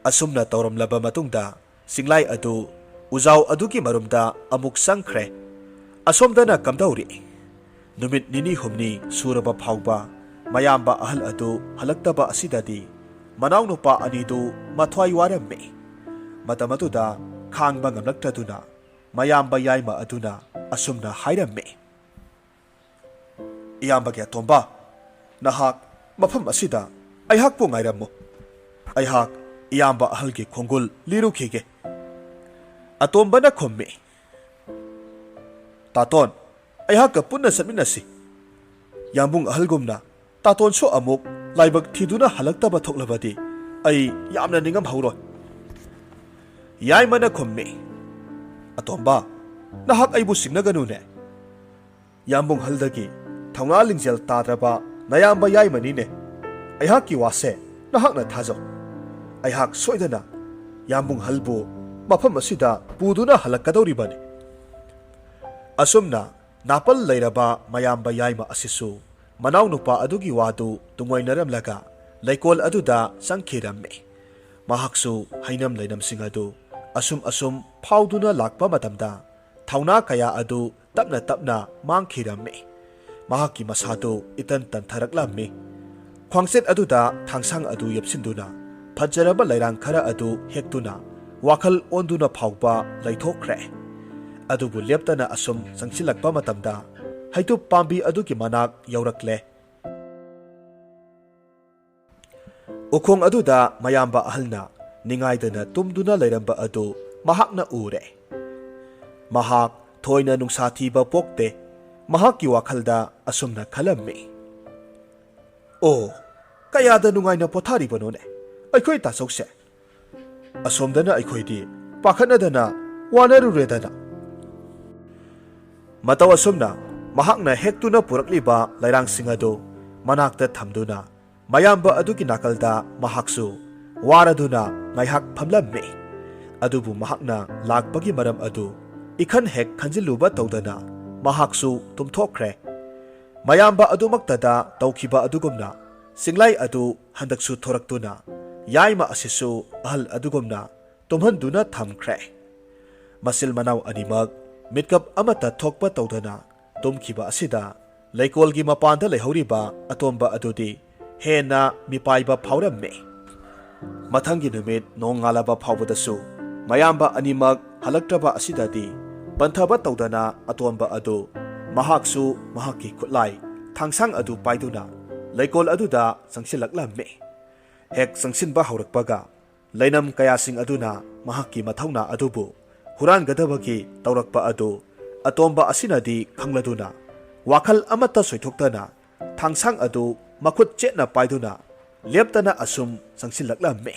ꯑꯁꯨꯝꯅ ꯇꯧꯔꯝꯂꯕ ꯃꯇꯨꯡꯗ, ꯆꯤꯡꯂꯥꯏ ꯑꯗꯨ ꯎꯖꯥꯎ ꯑꯗꯨꯒꯤ ꯃꯔꯨꯝꯗ ꯑꯃꯨꯛ ꯆꯪꯈ꯭ꯔꯦ꯫ ꯑꯁꯣꯝꯗꯅ ꯀꯝꯗꯧꯔꯤ? ꯅꯨꯃꯤꯠ ꯅꯤꯅꯤ ꯍꯨꯝꯅꯤ ꯁꯨꯔꯕ ꯐꯥꯎꯕ ꯃꯌꯥꯝꯕ ꯑꯍꯜ ꯑꯗꯨ ꯍꯜꯂꯛꯇꯕ ꯑꯁꯤꯗꯗꯤ, ꯃꯅꯥꯎꯅꯨꯄꯥ ꯑꯅꯤꯗꯨ ꯃꯊ꯭ꯋꯥꯏ ꯋꯥꯔꯝꯃꯤ꯫ ꯃꯇꯝ ꯑꯗꯨꯗ ꯈꯥꯡꯕ ꯉꯝꯂꯛꯇ꯭ꯔꯗꯨꯅ ꯃꯌꯥꯝꯕ ꯌꯥꯏꯃ ꯑꯗꯨꯅ ꯑꯁꯨꯝꯅ ꯍꯥꯏꯔꯝꯃꯤ, "ꯏꯌꯥꯝꯕꯒꯤ ꯑꯇꯣꯝꯕ, ꯅꯍꯥꯛ ꯃꯐꯝ ꯑꯁꯤꯗ ꯑꯩꯍꯥꯛꯄꯨ ꯉꯥꯏꯔꯝꯃꯨ꯫ ꯑꯩꯍꯥꯛ ꯏꯌꯥꯝꯕ ꯑꯍꯜꯒꯤ ꯈꯣꯡꯒꯨꯜ ꯂꯤꯔꯨꯈꯤꯒꯦ꯫" ꯑꯇꯣꯝꯕꯅ ꯈꯨꯝꯃꯤ, "ꯇꯥꯇꯣꯟ, ꯑꯩꯍꯥꯛꯀ ꯄꯨꯟꯅ ꯆꯠꯃꯤꯟꯅꯁꯤ꯫ ꯌꯥꯝꯕꯨꯡ ꯑꯍꯜꯒꯨꯝꯅ ꯇꯥꯇꯣꯟꯁꯨ ꯑꯃꯨꯛ ꯂꯥꯏꯕꯛ ꯊꯤꯗꯨꯅ ꯍꯜꯂꯛꯇꯕ ꯊꯣꯛꯂꯕꯗꯤ ꯑꯩ ꯌꯥꯝꯅ ꯅꯤꯡꯉꯝꯍꯧꯔꯣꯏ꯫" ꯌꯥꯏꯃꯅ ꯈꯨꯝꯃꯤ, "ꯑꯇꯣꯝꯕ, ꯅꯍꯥꯛ ꯑꯩꯕꯨ ꯆꯤꯡꯅꯒꯅꯨꯅꯦ꯫ ꯌꯥꯝꯕꯨꯡ ꯑꯍꯜꯗꯒꯤ ꯊꯧꯅꯥ ꯂꯤꯡꯖꯦꯜ ꯇꯥꯗ꯭ꯔꯕ ꯅꯌꯥꯝꯕ ꯌꯥꯏꯃꯅꯤꯅꯦ꯫ ꯑꯩꯍꯥꯛꯀꯤ ꯋꯥꯁꯦ ꯅꯍꯥꯛꯅ ꯊꯥꯖꯧ꯫ ꯑꯩꯍꯥꯛ ꯁꯣꯏꯗꯅ ꯌꯥꯝꯕꯨꯡ ꯑꯍꯜꯕꯨ ꯃꯐꯝ ꯑꯁꯤꯗ ꯄꯨꯗꯨꯅ ꯍꯜꯂꯛꯀꯗꯧꯔꯤꯕꯅꯤ꯫" ꯑꯁꯨꯝꯅ ꯅꯥꯄꯜ ꯂꯩꯔꯕ ꯃꯌꯥꯝꯕ ꯌꯥꯏꯃ ꯑꯁꯤꯁꯨ ꯃꯅꯥꯎꯅꯨꯄꯥ ꯑꯗꯨꯒꯤ ꯋꯥꯗꯨ ꯇꯨꯡꯑꯣꯏꯅꯔꯝꯂꯒ ꯂꯩꯀꯣꯜ ꯑꯗꯨꯗ ꯆꯪꯈꯤꯔꯝꯃꯤ꯫ ꯃꯍꯥꯛꯁꯨ ꯍꯩꯅꯝ ꯂꯩꯅꯝꯁꯤꯡ ꯑꯗꯨ ꯑꯁꯨꯝ ꯑꯁꯨꯝ ꯐꯥꯎꯗꯨꯅ ꯂꯥꯛꯄ ꯃꯇꯝꯗ ꯊꯧꯅꯥ ꯀꯌꯥ ꯑꯗꯨ ꯇꯞꯅ ꯇꯞꯅ ꯃꯥꯡꯈꯤꯔꯝꯃꯤ꯫ ꯃꯍꯥꯛꯀꯤ ꯃꯁꯥꯗꯨ ꯏꯇꯟ ꯇꯟꯊꯔꯛꯂꯝꯃꯤ꯫ ꯈ꯭ꯋꯥꯡꯆꯦꯠ ꯑꯗꯨꯗ ꯊꯥꯡꯁꯥꯡ ꯑꯗꯨ ꯌꯦꯞꯁꯤꯟꯗꯨꯅ ꯐꯖꯔꯕ ꯂꯩꯔꯥꯡ ꯈꯔ ꯑꯗꯨ ꯍꯦꯛꯇꯨꯅ ꯋꯥꯈꯜ ꯑꯣꯟꯗꯨꯅ ꯐꯥꯎꯕ ꯂꯩꯊꯣꯛꯈ꯭ꯔꯦ꯫ ꯑꯗꯨꯕꯨ ꯂꯦꯞꯇꯅ ꯑꯁꯨꯝ ꯆꯪꯁꯤꯜꯂꯛꯄ ꯃꯇꯝꯗ ꯍꯩꯇꯨꯞ ꯄꯥꯝꯕꯤ ꯑꯗꯨꯒꯤ ꯃꯅꯥꯛ ꯌꯧꯔꯛꯂꯦ꯫ ꯎꯈꯣꯡ ꯑꯗꯨꯗ ꯃꯌꯥꯝꯕ ꯑꯍꯜꯅ ꯅꯤꯡꯉꯥꯏꯗꯅ ꯇꯨꯝꯗꯨꯅ ꯂꯩꯔꯝꯕ ꯑꯗꯨ ꯃꯍꯥꯛꯅ ꯎꯔꯦ꯫ ꯃꯍꯥꯛ ꯊꯣꯏꯅ ꯅꯨꯡꯁꯥ ꯊꯤꯕ ꯄꯣꯛꯇꯦ꯫ ꯃꯍꯥꯛꯀꯤ ꯋꯥꯈꯜꯗ ꯑꯁꯨꯝꯅ ꯈꯜꯂꯝꯃꯤ, "ꯑꯣ, ꯀꯌꯥꯗ ꯅꯨꯡꯉꯥꯏꯅ ꯄꯣꯊꯥꯔꯤꯕꯅꯣꯅꯦ ꯑꯩꯈꯣꯏ ꯇꯥꯆꯧꯁꯦ꯫ ꯑꯁꯣꯝꯗꯅ ꯑꯩꯈꯣꯏꯗꯤ ꯄꯥꯈꯠꯅꯗꯅ ꯋꯥꯅꯔꯨꯔꯦꯗꯅ꯫" ꯃꯇꯧ ꯑꯁꯨꯝꯅ ꯃꯍꯥꯛꯅ ꯍꯦꯛꯇꯨꯅ ꯄꯨꯔꯛꯂꯤꯕ ꯂꯩꯔꯥꯡꯁꯤꯡ ꯑꯗꯨ ꯃꯅꯥꯛꯇ ꯊꯝꯗꯨꯅ ꯃꯌꯥꯝꯕ ꯑꯗꯨꯒꯤ ꯅꯥꯀꯜꯗ ꯃꯍꯥꯛꯁꯨ ꯋꯥꯔꯗꯨꯅ ꯉꯥꯏꯍꯥꯛ ꯐꯝꯂꯝꯃꯤ꯫ ꯑꯗꯨꯕꯨ ꯃꯍꯥꯛꯅ ꯂꯥꯛꯄꯒꯤ ꯃꯔꯝ ꯑꯗꯨ ꯏꯈꯟ ꯍꯦꯛ ꯈꯟꯖꯤꯜꯂꯨꯕ ꯇꯧꯗꯅ ꯃꯍꯥꯛꯁꯨ ꯇꯨꯝꯊꯣꯛꯈ꯭ꯔꯦ꯫ ꯃꯌꯥꯝꯕ ꯑꯗꯨꯃꯛꯇꯗ ꯇꯧꯈꯤꯕ ꯑꯗꯨꯒꯨꯝꯅ ꯆꯤꯡꯂꯥꯏ ꯑꯗꯨ ꯍꯟꯗꯛꯁꯨ ꯊꯣꯔꯛꯇꯨꯅ ꯌꯥꯏꯃ ꯑꯁꯤꯁꯨ ꯑꯍꯜ ꯑꯗꯨꯒꯨꯝꯅ ꯇꯨꯝꯍꯟꯗꯨꯅ ꯊꯝꯈ꯭ꯔꯦ꯫ ꯃꯆꯤꯜ ꯃꯅꯥꯎ ꯑꯅꯤꯃꯛ ꯃꯤꯠꯀꯞ ꯑꯃꯠꯇ ꯊꯣꯛꯄ ꯇꯧꯗꯅ ꯇꯨꯝꯈꯤꯕ ꯑꯁꯤꯗ ꯂꯩꯀꯣꯜꯒꯤ ꯃꯄꯥꯟꯗ ꯂꯩꯍꯧꯔꯤꯕ ꯑꯇꯣꯝꯕ ꯑꯗꯨꯗꯤ ꯍꯦꯟꯅ ꯃꯤꯄꯥꯏꯕ ꯐꯥꯎꯔꯝꯃꯤ꯫ ꯃꯊꯪꯒꯤ ꯅꯨꯃꯤꯠ ꯅꯣꯡꯉꯥꯜꯂꯕ ꯐꯥꯎꯕꯗꯁꯨ ꯃꯌꯥꯝꯕ ꯑꯅꯤꯃꯛ ꯍꯜꯂꯛꯇ꯭ꯔꯕ ꯑꯁꯤꯗꯗꯤ ꯄꯟꯊꯕ ꯇꯧꯗꯅ ꯑꯇꯣꯝꯕ ꯑꯗꯨ ꯃꯍꯥꯛꯁꯨ ꯃꯍꯥꯛꯀꯤ ꯈꯨꯠꯂꯥꯏ ꯊꯥꯡꯁꯥꯡ ꯑꯗꯨ ꯄꯥꯏꯗꯨꯅ ꯂꯩꯀꯣꯜ ꯑꯗꯨꯗ ꯆꯪꯁꯤꯜꯂꯛꯂꯝꯃꯤ꯫ ꯍꯦꯛ ꯆꯪꯁꯤꯟꯕ ꯍꯧꯔꯛꯄꯒ ꯂꯩꯅꯝ ꯀꯌꯥꯁꯤꯡ ꯑꯗꯨꯅ ꯃꯍꯥꯛꯀꯤ ꯃꯊꯧꯅꯥ ꯑꯗꯨꯕꯨ ꯍꯨꯔꯥꯟꯒꯗꯕꯒꯤ ꯇꯧꯔꯛꯄ ꯑꯗꯨ ꯑꯇꯣꯝꯕ ꯑꯁꯤꯅꯗꯤ ꯈꯪꯂꯗꯨꯅ ꯋꯥꯈꯜ ꯑꯃꯠꯇ ꯁꯣꯏꯊꯣꯛꯇꯅ ꯊꯥꯡꯁꯥꯡ ꯑꯗꯨ ꯃꯈꯨꯠ ꯆꯦꯠꯅ ꯄꯥꯏꯗꯨꯅ ꯂꯦꯞꯇꯅ ꯑꯁꯨꯝ ꯆꯪꯁꯤꯜꯂꯛꯂꯝꯃꯤ꯫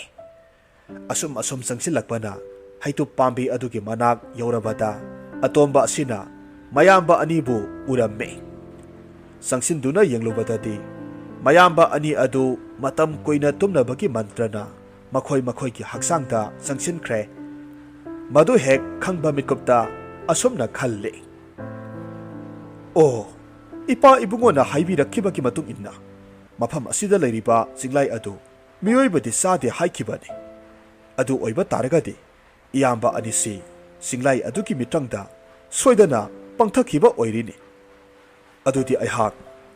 ꯑꯁꯨꯝ ꯑꯁꯨꯝ ꯆꯪꯁꯤꯜꯂꯛꯄꯅ ꯍꯩꯇꯨꯞ ꯄꯥꯝꯕꯤ ꯑꯗꯨꯒꯤ ꯃꯅꯥꯛ ꯌꯧꯔꯕꯗ ꯑꯇꯣꯝꯕ ꯑꯁꯤꯅ ꯃꯌꯥꯝꯕ ꯑꯅꯤꯕꯨ ꯎꯔꯝꯃꯤ꯫ ꯆꯪꯁꯤꯟꯗꯨꯅ ꯌꯦꯡꯂꯨꯕꯗꯗꯤ ꯃꯌꯥꯝꯕ ꯑꯅꯤ ꯑꯗꯨ ꯃꯇꯝ ꯀꯨꯏꯅ ꯇꯨꯝꯅꯕꯒꯤ ꯃꯟꯇ꯭ꯔꯅ ꯃꯈꯣꯏ ꯃꯈꯣꯏꯒꯤ ꯍꯛꯆꯥꯡꯗ ꯆꯪꯁꯤꯟꯈ꯭ꯔꯦ꯫ ꯃꯗꯨ ꯍꯦꯛ ꯈꯪꯕ ꯃꯤꯠꯀꯨꯞꯇ ꯑꯁꯨꯝꯅ ꯈꯜꯂꯤ, "ꯑꯣ, ꯏꯄꯥ ꯏꯕꯨꯡꯉꯣꯅ ꯍꯥꯏꯕꯤꯔꯛꯈꯤꯕꯒꯤ ꯃꯇꯨꯡ ꯏꯟꯅ ꯃꯐꯝ ꯑꯁꯤꯗ ꯂꯩꯔꯤꯕ ꯆꯤꯡꯂꯥꯏ ꯑꯗꯨ ꯃꯤꯑꯣꯏꯕꯗꯤ ꯆꯥꯗꯦ ꯍꯥꯏꯈꯤꯕꯅꯤ꯫ ꯑꯗꯨ ꯑꯣꯏꯕ ꯇꯥꯔꯒꯗꯤ ꯏꯌꯥꯝꯕ ꯑꯅꯤꯁꯤ ꯆꯤꯡꯂꯥꯏ ꯑꯗꯨꯒꯤ ꯃꯤꯇ꯭ꯔꯪꯗ ꯁꯣꯏꯗꯅ ꯄꯪꯊꯈꯤꯕ ꯑꯣꯏꯔꯤꯅꯤ꯫ ꯑꯗꯨꯗꯤ ꯑꯩꯍꯥꯛ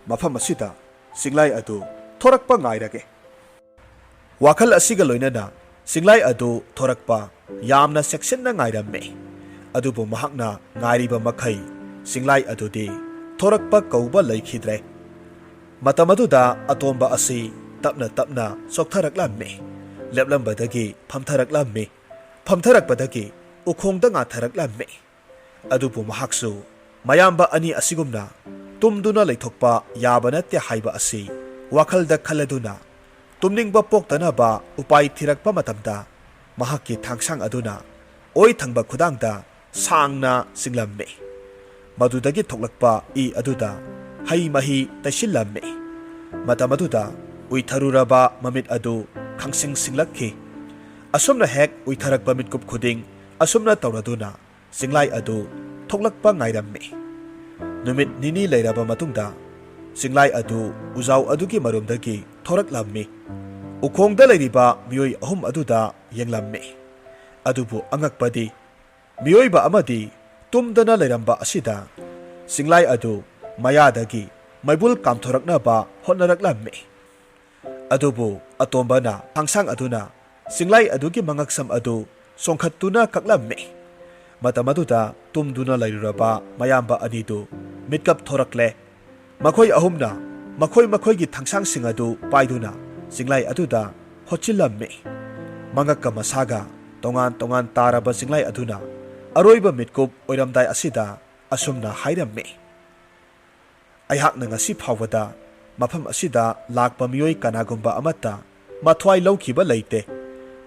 ꯃꯐꯝ ꯑꯁꯤꯗ ꯆꯤꯡꯂꯥꯏ ꯑꯗꯨ ꯊꯣꯔꯛꯄ ꯉꯥꯏꯔꯒꯦ"꯫ ꯋꯥꯈꯜ ꯑꯁꯤꯒ ꯂꯣꯏꯅꯅ ꯆꯤꯡꯂꯥꯏ ꯑꯗꯨ ꯊꯣꯔꯛꯄ ꯌꯥꯝꯅ ꯆꯦꯛꯁꯤꯟꯅ ꯉꯥꯏꯔꯝꯃꯤ꯫ ꯑꯗꯨꯕꯨ ꯃꯍꯥꯛꯅ ꯉꯥꯏꯔꯤꯕ ꯃꯈꯩ ꯆꯤꯡꯂꯥꯏ ꯑꯗꯨꯗꯤ ꯊꯣꯔꯛꯄ ꯀꯧꯕ ꯂꯩꯈꯤꯗ꯭ꯔꯦ꯫ ꯃꯇꯝ ꯑꯗꯨꯗ ꯑꯇꯣꯝꯕ ꯑꯁꯤ ꯇꯞꯅ ꯇꯞꯅ ꯆꯣꯛꯊꯔꯛꯂꯝꯃꯤ꯫ ꯂꯦꯞꯂꯝꯕꯗꯒꯤ ꯐꯝꯊꯔꯛꯂꯝꯃꯤ꯫ ꯐꯝꯊꯔꯛꯄꯗꯒꯤ ꯎꯈꯣꯡꯗ ꯉꯥꯊꯔꯛꯂꯝꯃꯤ꯫ ꯑꯗꯨꯕꯨ ꯃꯍꯥꯛꯁꯨ ꯃꯌꯥꯝꯕ ꯑꯅꯤ ꯑꯁꯤꯒꯨꯝꯅ ꯇꯨꯝꯗꯨꯅ ꯂꯩꯊꯣꯛꯄ ꯌꯥꯕ ꯅꯠꯇꯦ ꯍꯥꯏꯕ ꯑꯁꯤ ꯋꯥꯈꯜꯗ ꯈꯜꯂꯗꯨꯅ ꯇꯨꯝꯅꯤꯡꯕ ꯄꯣꯛꯇꯅꯕ ꯎꯄꯥꯏ ꯊꯤꯔꯛꯄ ꯃꯇꯝꯗ ꯃꯍꯥꯛꯀꯤ ꯊꯥꯡꯁꯥꯡ ꯑꯗꯨꯅ ꯑꯣꯏ ꯊꯪꯕ ꯈꯨꯗꯥꯡꯗ ꯁꯥꯡꯅ ꯆꯤꯡꯂꯝꯃꯤ꯫ ꯃꯗꯨꯗꯒꯤ ꯊꯣꯛꯂꯛꯄ ꯏ ꯑꯗꯨꯗ ꯍꯩ ꯃꯍꯤ ꯇꯩꯁꯤꯜꯂꯝꯃꯤ꯫ ꯃꯇꯝ ꯑꯗꯨꯗ ꯎꯏꯊꯔꯨꯔꯕ ꯃꯃꯤꯠ ꯑꯗꯨ ꯈꯪꯁꯤꯡ ꯁꯤꯡꯂꯛꯈꯤ꯫ ꯑꯁꯨꯝꯅ ꯍꯦꯛ ꯎꯏꯊꯔꯛꯄ ꯃꯤꯠꯀꯨꯞ ꯈꯨꯗꯤꯡ ꯑꯁꯨꯝꯅ ꯇꯧꯔꯗꯨꯅ ꯆꯤꯡꯂꯥꯏ ꯑꯗꯨ ꯊꯣꯛꯂꯛꯄ ꯉꯥꯏꯔꯝꯃꯤ꯫ ꯅꯨꯃꯤꯠ ꯅꯤꯅꯤ ꯂꯩꯔꯕ ꯃꯇꯨꯡꯗ ꯆꯤꯡꯂꯥꯏ ꯑꯗꯨ ꯎꯖꯥꯎ ꯑꯗꯨꯒꯤ ꯃꯔꯨꯝꯗꯒꯤ ꯊꯣꯔꯛꯂꯝꯃꯤ꯫ ꯎꯈꯣꯡꯗ ꯂꯩꯔꯤꯕ ꯃꯤꯑꯣꯏ ꯑꯍꯨꯝ ꯑꯗꯨꯗ ꯌꯦꯡꯂꯝꯃꯤ꯫ ꯑꯗꯨꯕꯨ ꯑꯉꯛꯄꯗꯤ, ꯃꯤꯑꯣꯏꯕ ꯑꯃꯗꯤ ꯇꯨꯝꯗꯅ ꯂꯩꯔꯝꯕ ꯑꯁꯤꯗ ꯆꯤꯡꯂꯥꯏ ꯑꯗꯨ ꯃꯌꯥꯗꯒꯤ ꯃꯩꯕꯨꯜ ꯀꯥꯝꯊꯣꯔꯛꯅꯕ ꯍꯣꯠꯅꯔꯛꯂꯝꯃꯤ꯫ ꯑꯗꯨꯕꯨ ꯑꯇꯣꯝꯕꯅ ꯊꯥꯡꯁꯥꯡ ꯑꯗꯨꯅ ꯆꯤꯡꯂꯥꯏ ꯑꯗꯨꯒꯤ ꯃꯉꯛꯁꯝ ꯑꯗꯨ ꯆꯣꯡꯈꯠꯇꯨꯅ ꯀꯛꯂꯝꯃꯤ꯫ ꯃꯇꯝ ꯑꯗꯨꯗ ꯇꯨꯝꯗꯨꯅ ꯂꯩꯔꯨꯔꯕ ꯃꯌꯥꯝꯕ ꯑꯅꯤꯗꯨ ꯃꯤꯠꯀꯞ ꯊꯣꯔꯛꯂꯦ꯫ ꯃꯈꯣꯏ ꯑꯍꯨꯝꯅ ꯃꯈꯣꯏ ꯃꯈꯣꯏꯒꯤ ꯊꯥꯡꯁꯥꯡꯁꯤꯡ ꯑꯗꯨ ꯄꯥꯏꯗꯨꯅ ꯆꯤꯡꯂꯥꯏ ꯑꯗꯨꯗ ꯍꯣꯠꯆꯤꯜꯂꯝꯃꯤ꯫ ꯃꯉꯛꯀ ꯃꯁꯥꯒ ꯇꯣꯉꯥꯟ ꯇꯣꯉꯥꯟ ꯇꯥꯔꯕ ꯆꯤꯡꯂꯥꯏ ꯑꯗꯨꯅ ꯑꯔꯣꯏꯕ ꯃꯤꯠꯀꯨꯞ ꯑꯣꯏꯔꯝꯗꯥꯏ ꯑꯁꯤꯗ ꯑꯁꯨꯝꯅ ꯍꯥꯏꯔꯝꯃꯤ, "ꯑꯩꯍꯥꯛꯅ ꯉꯁꯤ ꯐꯥꯎꯕꯗ ꯃꯐꯝ ꯑꯁꯤꯗ ꯂꯥꯛꯄ ꯃꯤꯑꯣꯏ ꯀꯅꯥꯒꯨꯝꯕ ꯑꯃꯠꯇ ꯃꯊ꯭ꯋꯥꯏ ꯂꯧꯈꯤꯕ ꯂꯩꯇꯦ꯫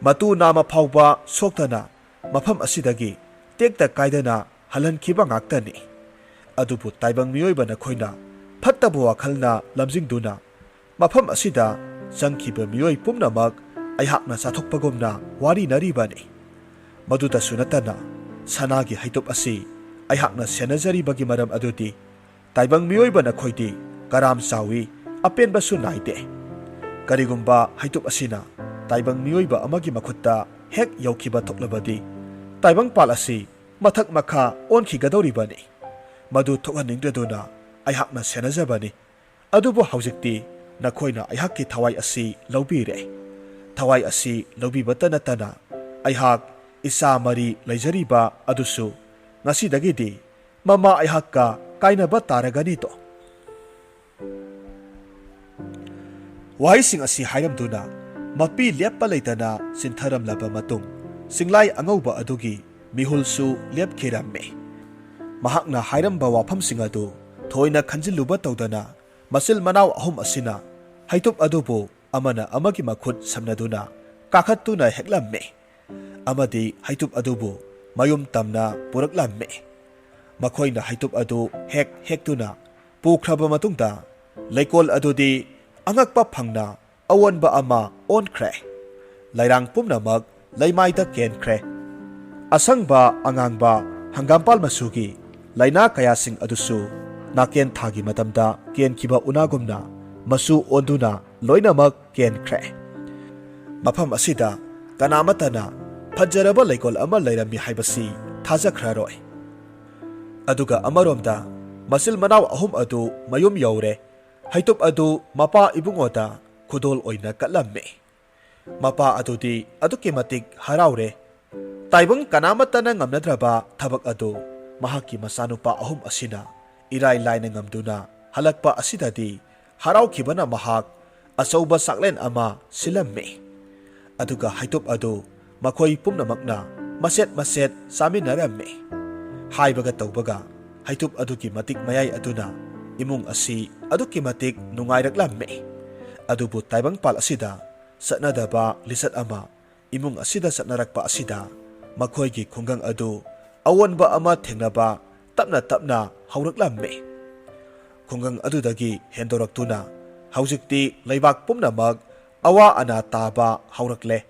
ꯃꯇꯨ ꯅꯥꯝꯃ ꯐꯥꯎꯕ ꯁꯣꯛꯇꯅ ꯃꯐꯝ ꯑꯁꯤꯗꯒꯤ ꯇꯦꯛꯇ ꯀꯥꯏꯗꯅ ꯍꯜꯍꯟꯈꯤꯕ ꯉꯥꯛꯇꯅꯤ꯫ ꯑꯗꯨꯕꯨ ꯇꯥꯏꯕꯪ ꯃꯤꯑꯣꯏꯕ ꯅꯈꯣꯏꯅ ꯐꯠꯇꯕ ꯋꯥꯈꯜꯅ ꯂꯝꯖꯤꯡꯗꯨꯅ ꯃꯐꯝ ꯑꯁꯤꯗ ꯆꯪꯈꯤꯕ ꯃꯤꯑꯣꯏ ꯄꯨꯝꯅꯃꯛ ꯑꯩꯍꯥꯛꯅ ꯆꯥꯊꯣꯛꯄꯒꯨꯝꯅ ꯋꯥꯔꯤꯅꯔꯤꯕꯅꯤ꯫ ꯃꯗꯨꯗꯁꯨ ꯅꯠꯇꯅ ꯁꯅꯥꯒꯤ ꯍꯩꯇꯨꯞ ꯑꯁꯤ ꯑꯩꯍꯥꯛꯅ ꯁꯦꯟꯅꯖꯔꯤꯕꯒꯤ ꯃꯔꯝ ꯑꯗꯨꯗꯤ ꯇꯥꯏꯕꯪ ꯃꯤꯑꯣꯏꯕ ꯅꯈꯣꯏꯗꯤ ꯀꯔꯥꯝ ꯆꯥꯎꯏ, ꯑꯄꯦꯟꯕꯁꯨ ꯅꯥꯏꯗꯦ꯫ ꯀꯔꯤꯒꯨꯝꯕ ꯍꯩꯇꯨꯞ ꯑꯁꯤꯅ ꯇꯥꯏꯕꯪ ꯃꯤꯑꯣꯏꯕ ꯑꯃꯒꯤ ꯃꯈꯨꯠꯇ ꯍꯦꯛ ꯌꯧꯈꯤꯕ ꯊꯣꯛꯂꯕꯗꯤ ꯇꯥꯏꯕꯪꯄꯥꯜ ꯑꯁꯤ ꯃꯊꯛ ꯃꯈꯥ ꯑꯣꯟꯈꯤꯒꯗꯧꯔꯤꯕꯅꯤ꯫ ꯃꯗꯨ ꯊꯣꯛꯍꯟꯅꯤꯡꯗꯗꯨꯅ ꯑꯩꯍꯥꯛꯅ ꯁꯦꯟꯅꯖꯕꯅꯤ꯫ ꯑꯗꯨꯕꯨ ꯍꯧꯖꯤꯛꯇꯤ ꯅꯈꯣꯏꯅ ꯑꯩꯍꯥꯛꯀꯤ ꯊꯋꯥꯏ ꯑꯁꯤ ꯂꯧꯕꯤꯔꯦ꯫ ꯊꯋꯥꯏ ꯑꯁꯤ ꯂꯧꯕꯤꯕꯇ ꯅꯠꯇꯅ ꯑꯩꯍꯥꯛ ꯏꯆꯥ ꯃꯔꯤ ꯂꯩꯖꯔꯤꯕ ꯑꯗꯨꯁꯨ ꯉꯁꯤꯗꯒꯤꯗꯤ ꯃꯃꯥ ꯑꯩꯍꯥꯛꯀ ꯀꯥꯏꯅꯕ ꯇꯥꯔꯒꯅꯤꯗꯣ꯫" ꯋꯥꯍꯩꯁꯤꯡ ꯑꯁꯤ ꯍꯥꯏꯔꯝꯗꯨꯅ ꯃꯄꯤ ꯂꯦꯞꯄ ꯂꯩꯇꯅ ꯆꯤꯟꯊꯔꯝꯂꯕ ꯃꯇꯨꯡ ꯆꯤꯡꯂꯥꯏ ꯑꯉꯧꯕ ꯑꯗꯨꯒꯤ ꯃꯤꯍꯨꯜꯁꯨ ꯂꯦꯞꯈꯤꯔꯝꯃꯤ꯫ ꯃꯍꯥꯛꯅ ꯍꯥꯏꯔꯝꯕ ꯋꯥꯐꯝꯁꯤꯡ ꯑꯗꯨ ꯊꯣꯏꯅ ꯈꯟꯖꯤꯜꯂꯨꯕ ꯇꯧꯗꯅ ꯃꯆꯤꯜ ꯃꯅꯥꯎ ꯑꯍꯨꯝ ꯑꯁꯤꯅ ꯍꯩꯇꯨꯞ ꯑꯗꯨꯕꯨ ꯑꯃꯅ ꯑꯃꯒꯤ ꯃꯈꯨꯠ ꯁꯝꯅꯗꯨꯅ ꯀꯥꯈꯠꯇꯨꯅ ꯍꯦꯛꯂꯝꯃꯤ ꯑꯃꯗꯤ ꯍꯩꯇꯨꯞ ꯑꯗꯨꯕꯨ ꯃꯌꯨꯝ ꯇꯝꯅ ꯄꯨꯔꯛꯂꯝꯃꯤ꯫ ꯃꯈꯣꯏꯅ ꯍꯩꯇꯨꯞ ꯑꯗꯨ ꯍꯦꯛ ꯍꯦꯛꯇꯨꯅ ꯄꯨꯈ꯭ꯔꯕ ꯃꯇꯨꯡꯗ ꯂꯩꯀꯣꯜ ꯑꯗꯨꯗꯤ ꯑꯉꯛꯄ ꯐꯪꯅ ꯑꯑꯣꯟꯕ ꯑꯃ ꯑꯣꯟꯈ꯭ꯔꯦ꯫ ꯂꯩꯔꯥꯡ ꯄꯨꯝꯅꯃꯛ ꯂꯩꯃꯥꯏꯗ ꯀꯦꯟꯈ꯭ꯔꯦ꯫ ꯑꯁꯪꯕ, ꯑꯉꯥꯡꯕ, ꯍꯪꯒꯥꯝꯄꯥꯜ ꯃꯆꯨꯒꯤ ꯂꯥꯏꯅꯥ ꯀꯌꯥꯁꯤꯡ ꯑꯗꯨꯁꯨ ꯅꯥꯀꯦꯟ ꯊꯥꯒꯤ ꯃꯇꯝꯗ ꯀꯦꯟꯈꯤꯕ ꯎꯅꯥꯒꯨꯝꯅ ꯃꯆꯨ ꯑꯣꯟꯗꯨꯅ ꯂꯣꯏꯅꯃꯛ ꯀꯦꯟꯈ꯭ꯔꯦ꯫ ꯃꯐꯝ ꯑꯁꯤꯗ ꯀꯅꯥꯃꯠꯇꯅ ꯐꯖꯔꯕ ꯂꯩꯀꯣꯜ ꯑꯃ ꯂꯩꯔꯝꯃꯤ ꯍꯥꯏꯕꯁꯤ ꯊꯥꯖꯈ꯭ꯔꯔꯣꯏ꯫ ꯑꯗꯨꯒ ꯑꯃꯔꯣꯝꯗ ꯃꯆꯤꯜ ꯃꯅꯥꯎ ꯑꯍꯨꯝ ꯑꯗꯨ ꯃꯌꯨꯝ ꯌꯧꯔꯦ꯫ ꯍꯩꯇꯨꯞ ꯑꯗꯨ ꯃꯄꯥ ꯏꯕꯨꯡꯉꯣꯗ ꯈꯨꯗꯣꯜ ꯑꯣꯏꯅ ꯀꯠꯂꯝꯃꯤ꯫ ꯃꯄꯥ ꯑꯗꯨꯗꯤ ꯑꯗꯨꯛꯀꯤ ꯃꯇꯤꯛ ꯍꯔꯥꯎꯔꯦ꯫ ꯇꯥꯏꯕꯪ ꯀꯅꯥꯃꯠꯇꯅ ꯉꯝꯅꯗ꯭ꯔꯕ ꯊꯕꯛ ꯑꯗꯨ ꯃꯍꯥꯛꯀꯤ ꯃꯆꯥꯅꯨꯄꯥ ꯑꯍꯨꯝ ꯑꯁꯤꯅ ꯏꯔꯥꯏ ꯂꯥꯏꯅ ꯉꯝꯗꯨꯅ ꯍꯜꯂꯛꯄ ꯑꯁꯤꯗꯗꯤ ꯍꯔꯥꯎꯈꯤꯕꯅ ꯃꯍꯥꯛ ꯑꯆꯧꯕ ꯆꯥꯛꯂꯦꯟ ꯑꯃ ꯁꯤꯜꯂꯝꯃꯤ꯫ ꯑꯗꯨꯒ ꯍꯩꯇꯨꯞ ꯑꯗꯨ ꯃꯈꯣꯏ ꯄꯨꯝꯅꯃꯛꯅ ꯃꯆꯦꯠ ꯃꯆꯦꯠ ꯆꯥꯃꯤꯟꯅꯔꯝꯃꯤ꯫ ꯍꯥꯏꯕꯒ ꯇꯧꯕꯒ ꯍꯩꯇꯨꯞ ꯑꯗꯨꯒꯤ ꯃꯇꯤꯛ ꯃꯌꯥꯏ ꯑꯗꯨꯅ ꯏꯃꯨꯡ ꯑꯁꯤ ꯑꯗꯨꯛꯀꯤ ꯃꯇꯤꯛ ꯅꯨꯡꯉꯥꯏꯔꯛꯂꯝꯃꯤ꯫ ꯑꯗꯨꯕꯨ ꯇꯥꯏꯕꯪꯄꯥꯜ ꯑꯁꯤꯗ ꯆꯠꯅꯗꯕ ꯂꯤꯆꯠ ꯑꯃ ꯏꯃꯨꯡ ꯑꯁꯤꯗ ꯆꯠꯅꯔꯛꯄ ꯑꯁꯤꯗ ꯃꯈꯣꯏꯒꯤ ꯈꯨꯡꯒꯪ ꯑꯗꯨ ꯑꯑꯣꯟꯕ ꯑꯃ ꯊꯦꯡꯅꯕ ꯇꯞꯅ ꯇꯞꯅ ꯍꯧꯔꯛꯂꯝꯃꯤ꯫ ꯈꯨꯡꯒꯪ ꯑꯗꯨꯗꯒꯤ ꯍꯦꯟꯗꯣꯔꯛꯇꯨꯅ ꯍꯧꯖꯤꯛꯇꯤ ꯂꯩꯕꯥꯛ ꯄꯨꯝꯅꯃꯛ ꯑꯋꯥ ꯑꯅꯥ ꯇꯥꯕ ꯍꯧꯔꯛꯂꯦ꯫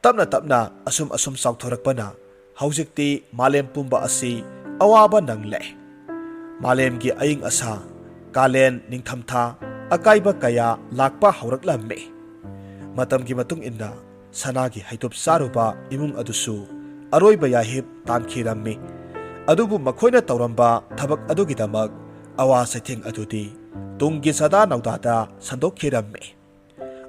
ꯇꯞꯅ ꯇꯞꯅ ꯑꯁꯨꯝ ꯑꯁꯨꯝ ꯆꯥꯎꯊꯣꯔꯛꯄꯅ ꯍꯧꯖꯤꯛꯇꯤ ꯃꯥꯂꯦꯝ ꯄꯨꯝꯕ ꯑꯁꯤ ꯑꯋꯥꯕ ꯅꯪꯂꯦ꯫ ꯃꯥꯂꯦꯝꯒꯤ ꯑꯏꯪ ꯑꯁꯥ, ꯀꯥꯂꯦꯟ, ꯅꯤꯡꯊꯝꯊꯥ, ꯑꯀꯥꯏꯕ ꯀꯌꯥ ꯂꯥꯛꯄ ꯍꯧꯔꯛꯂꯝꯃꯤ꯫ ꯃꯇꯝꯒꯤ ꯃꯇꯨꯡ ꯏꯟꯅ ꯁꯅꯥꯒꯤ ꯍꯩꯇꯨꯞ ꯆꯥꯔꯨꯕ ꯏꯃꯨꯡ ꯑꯗꯨꯁꯨ ꯑꯔꯣꯏꯕ ꯌꯥꯍꯤꯞ ꯇꯥꯟꯈꯤꯔꯝꯃꯤ꯫ ꯑꯗꯨꯕꯨ ꯃꯈꯣꯏꯅ ꯇꯧꯔꯝꯕ ꯊꯕꯛ ꯑꯗꯨꯒꯤꯗꯃꯛ ꯑꯋꯥ ꯆꯩꯊꯦꯡ ꯑꯗꯨꯗꯤ ꯇꯨꯡꯒꯤ ꯆꯥꯗꯥ ꯅꯧꯗꯥꯗ ꯁꯟꯗꯣꯛꯈꯤꯔꯝꯃꯤ꯫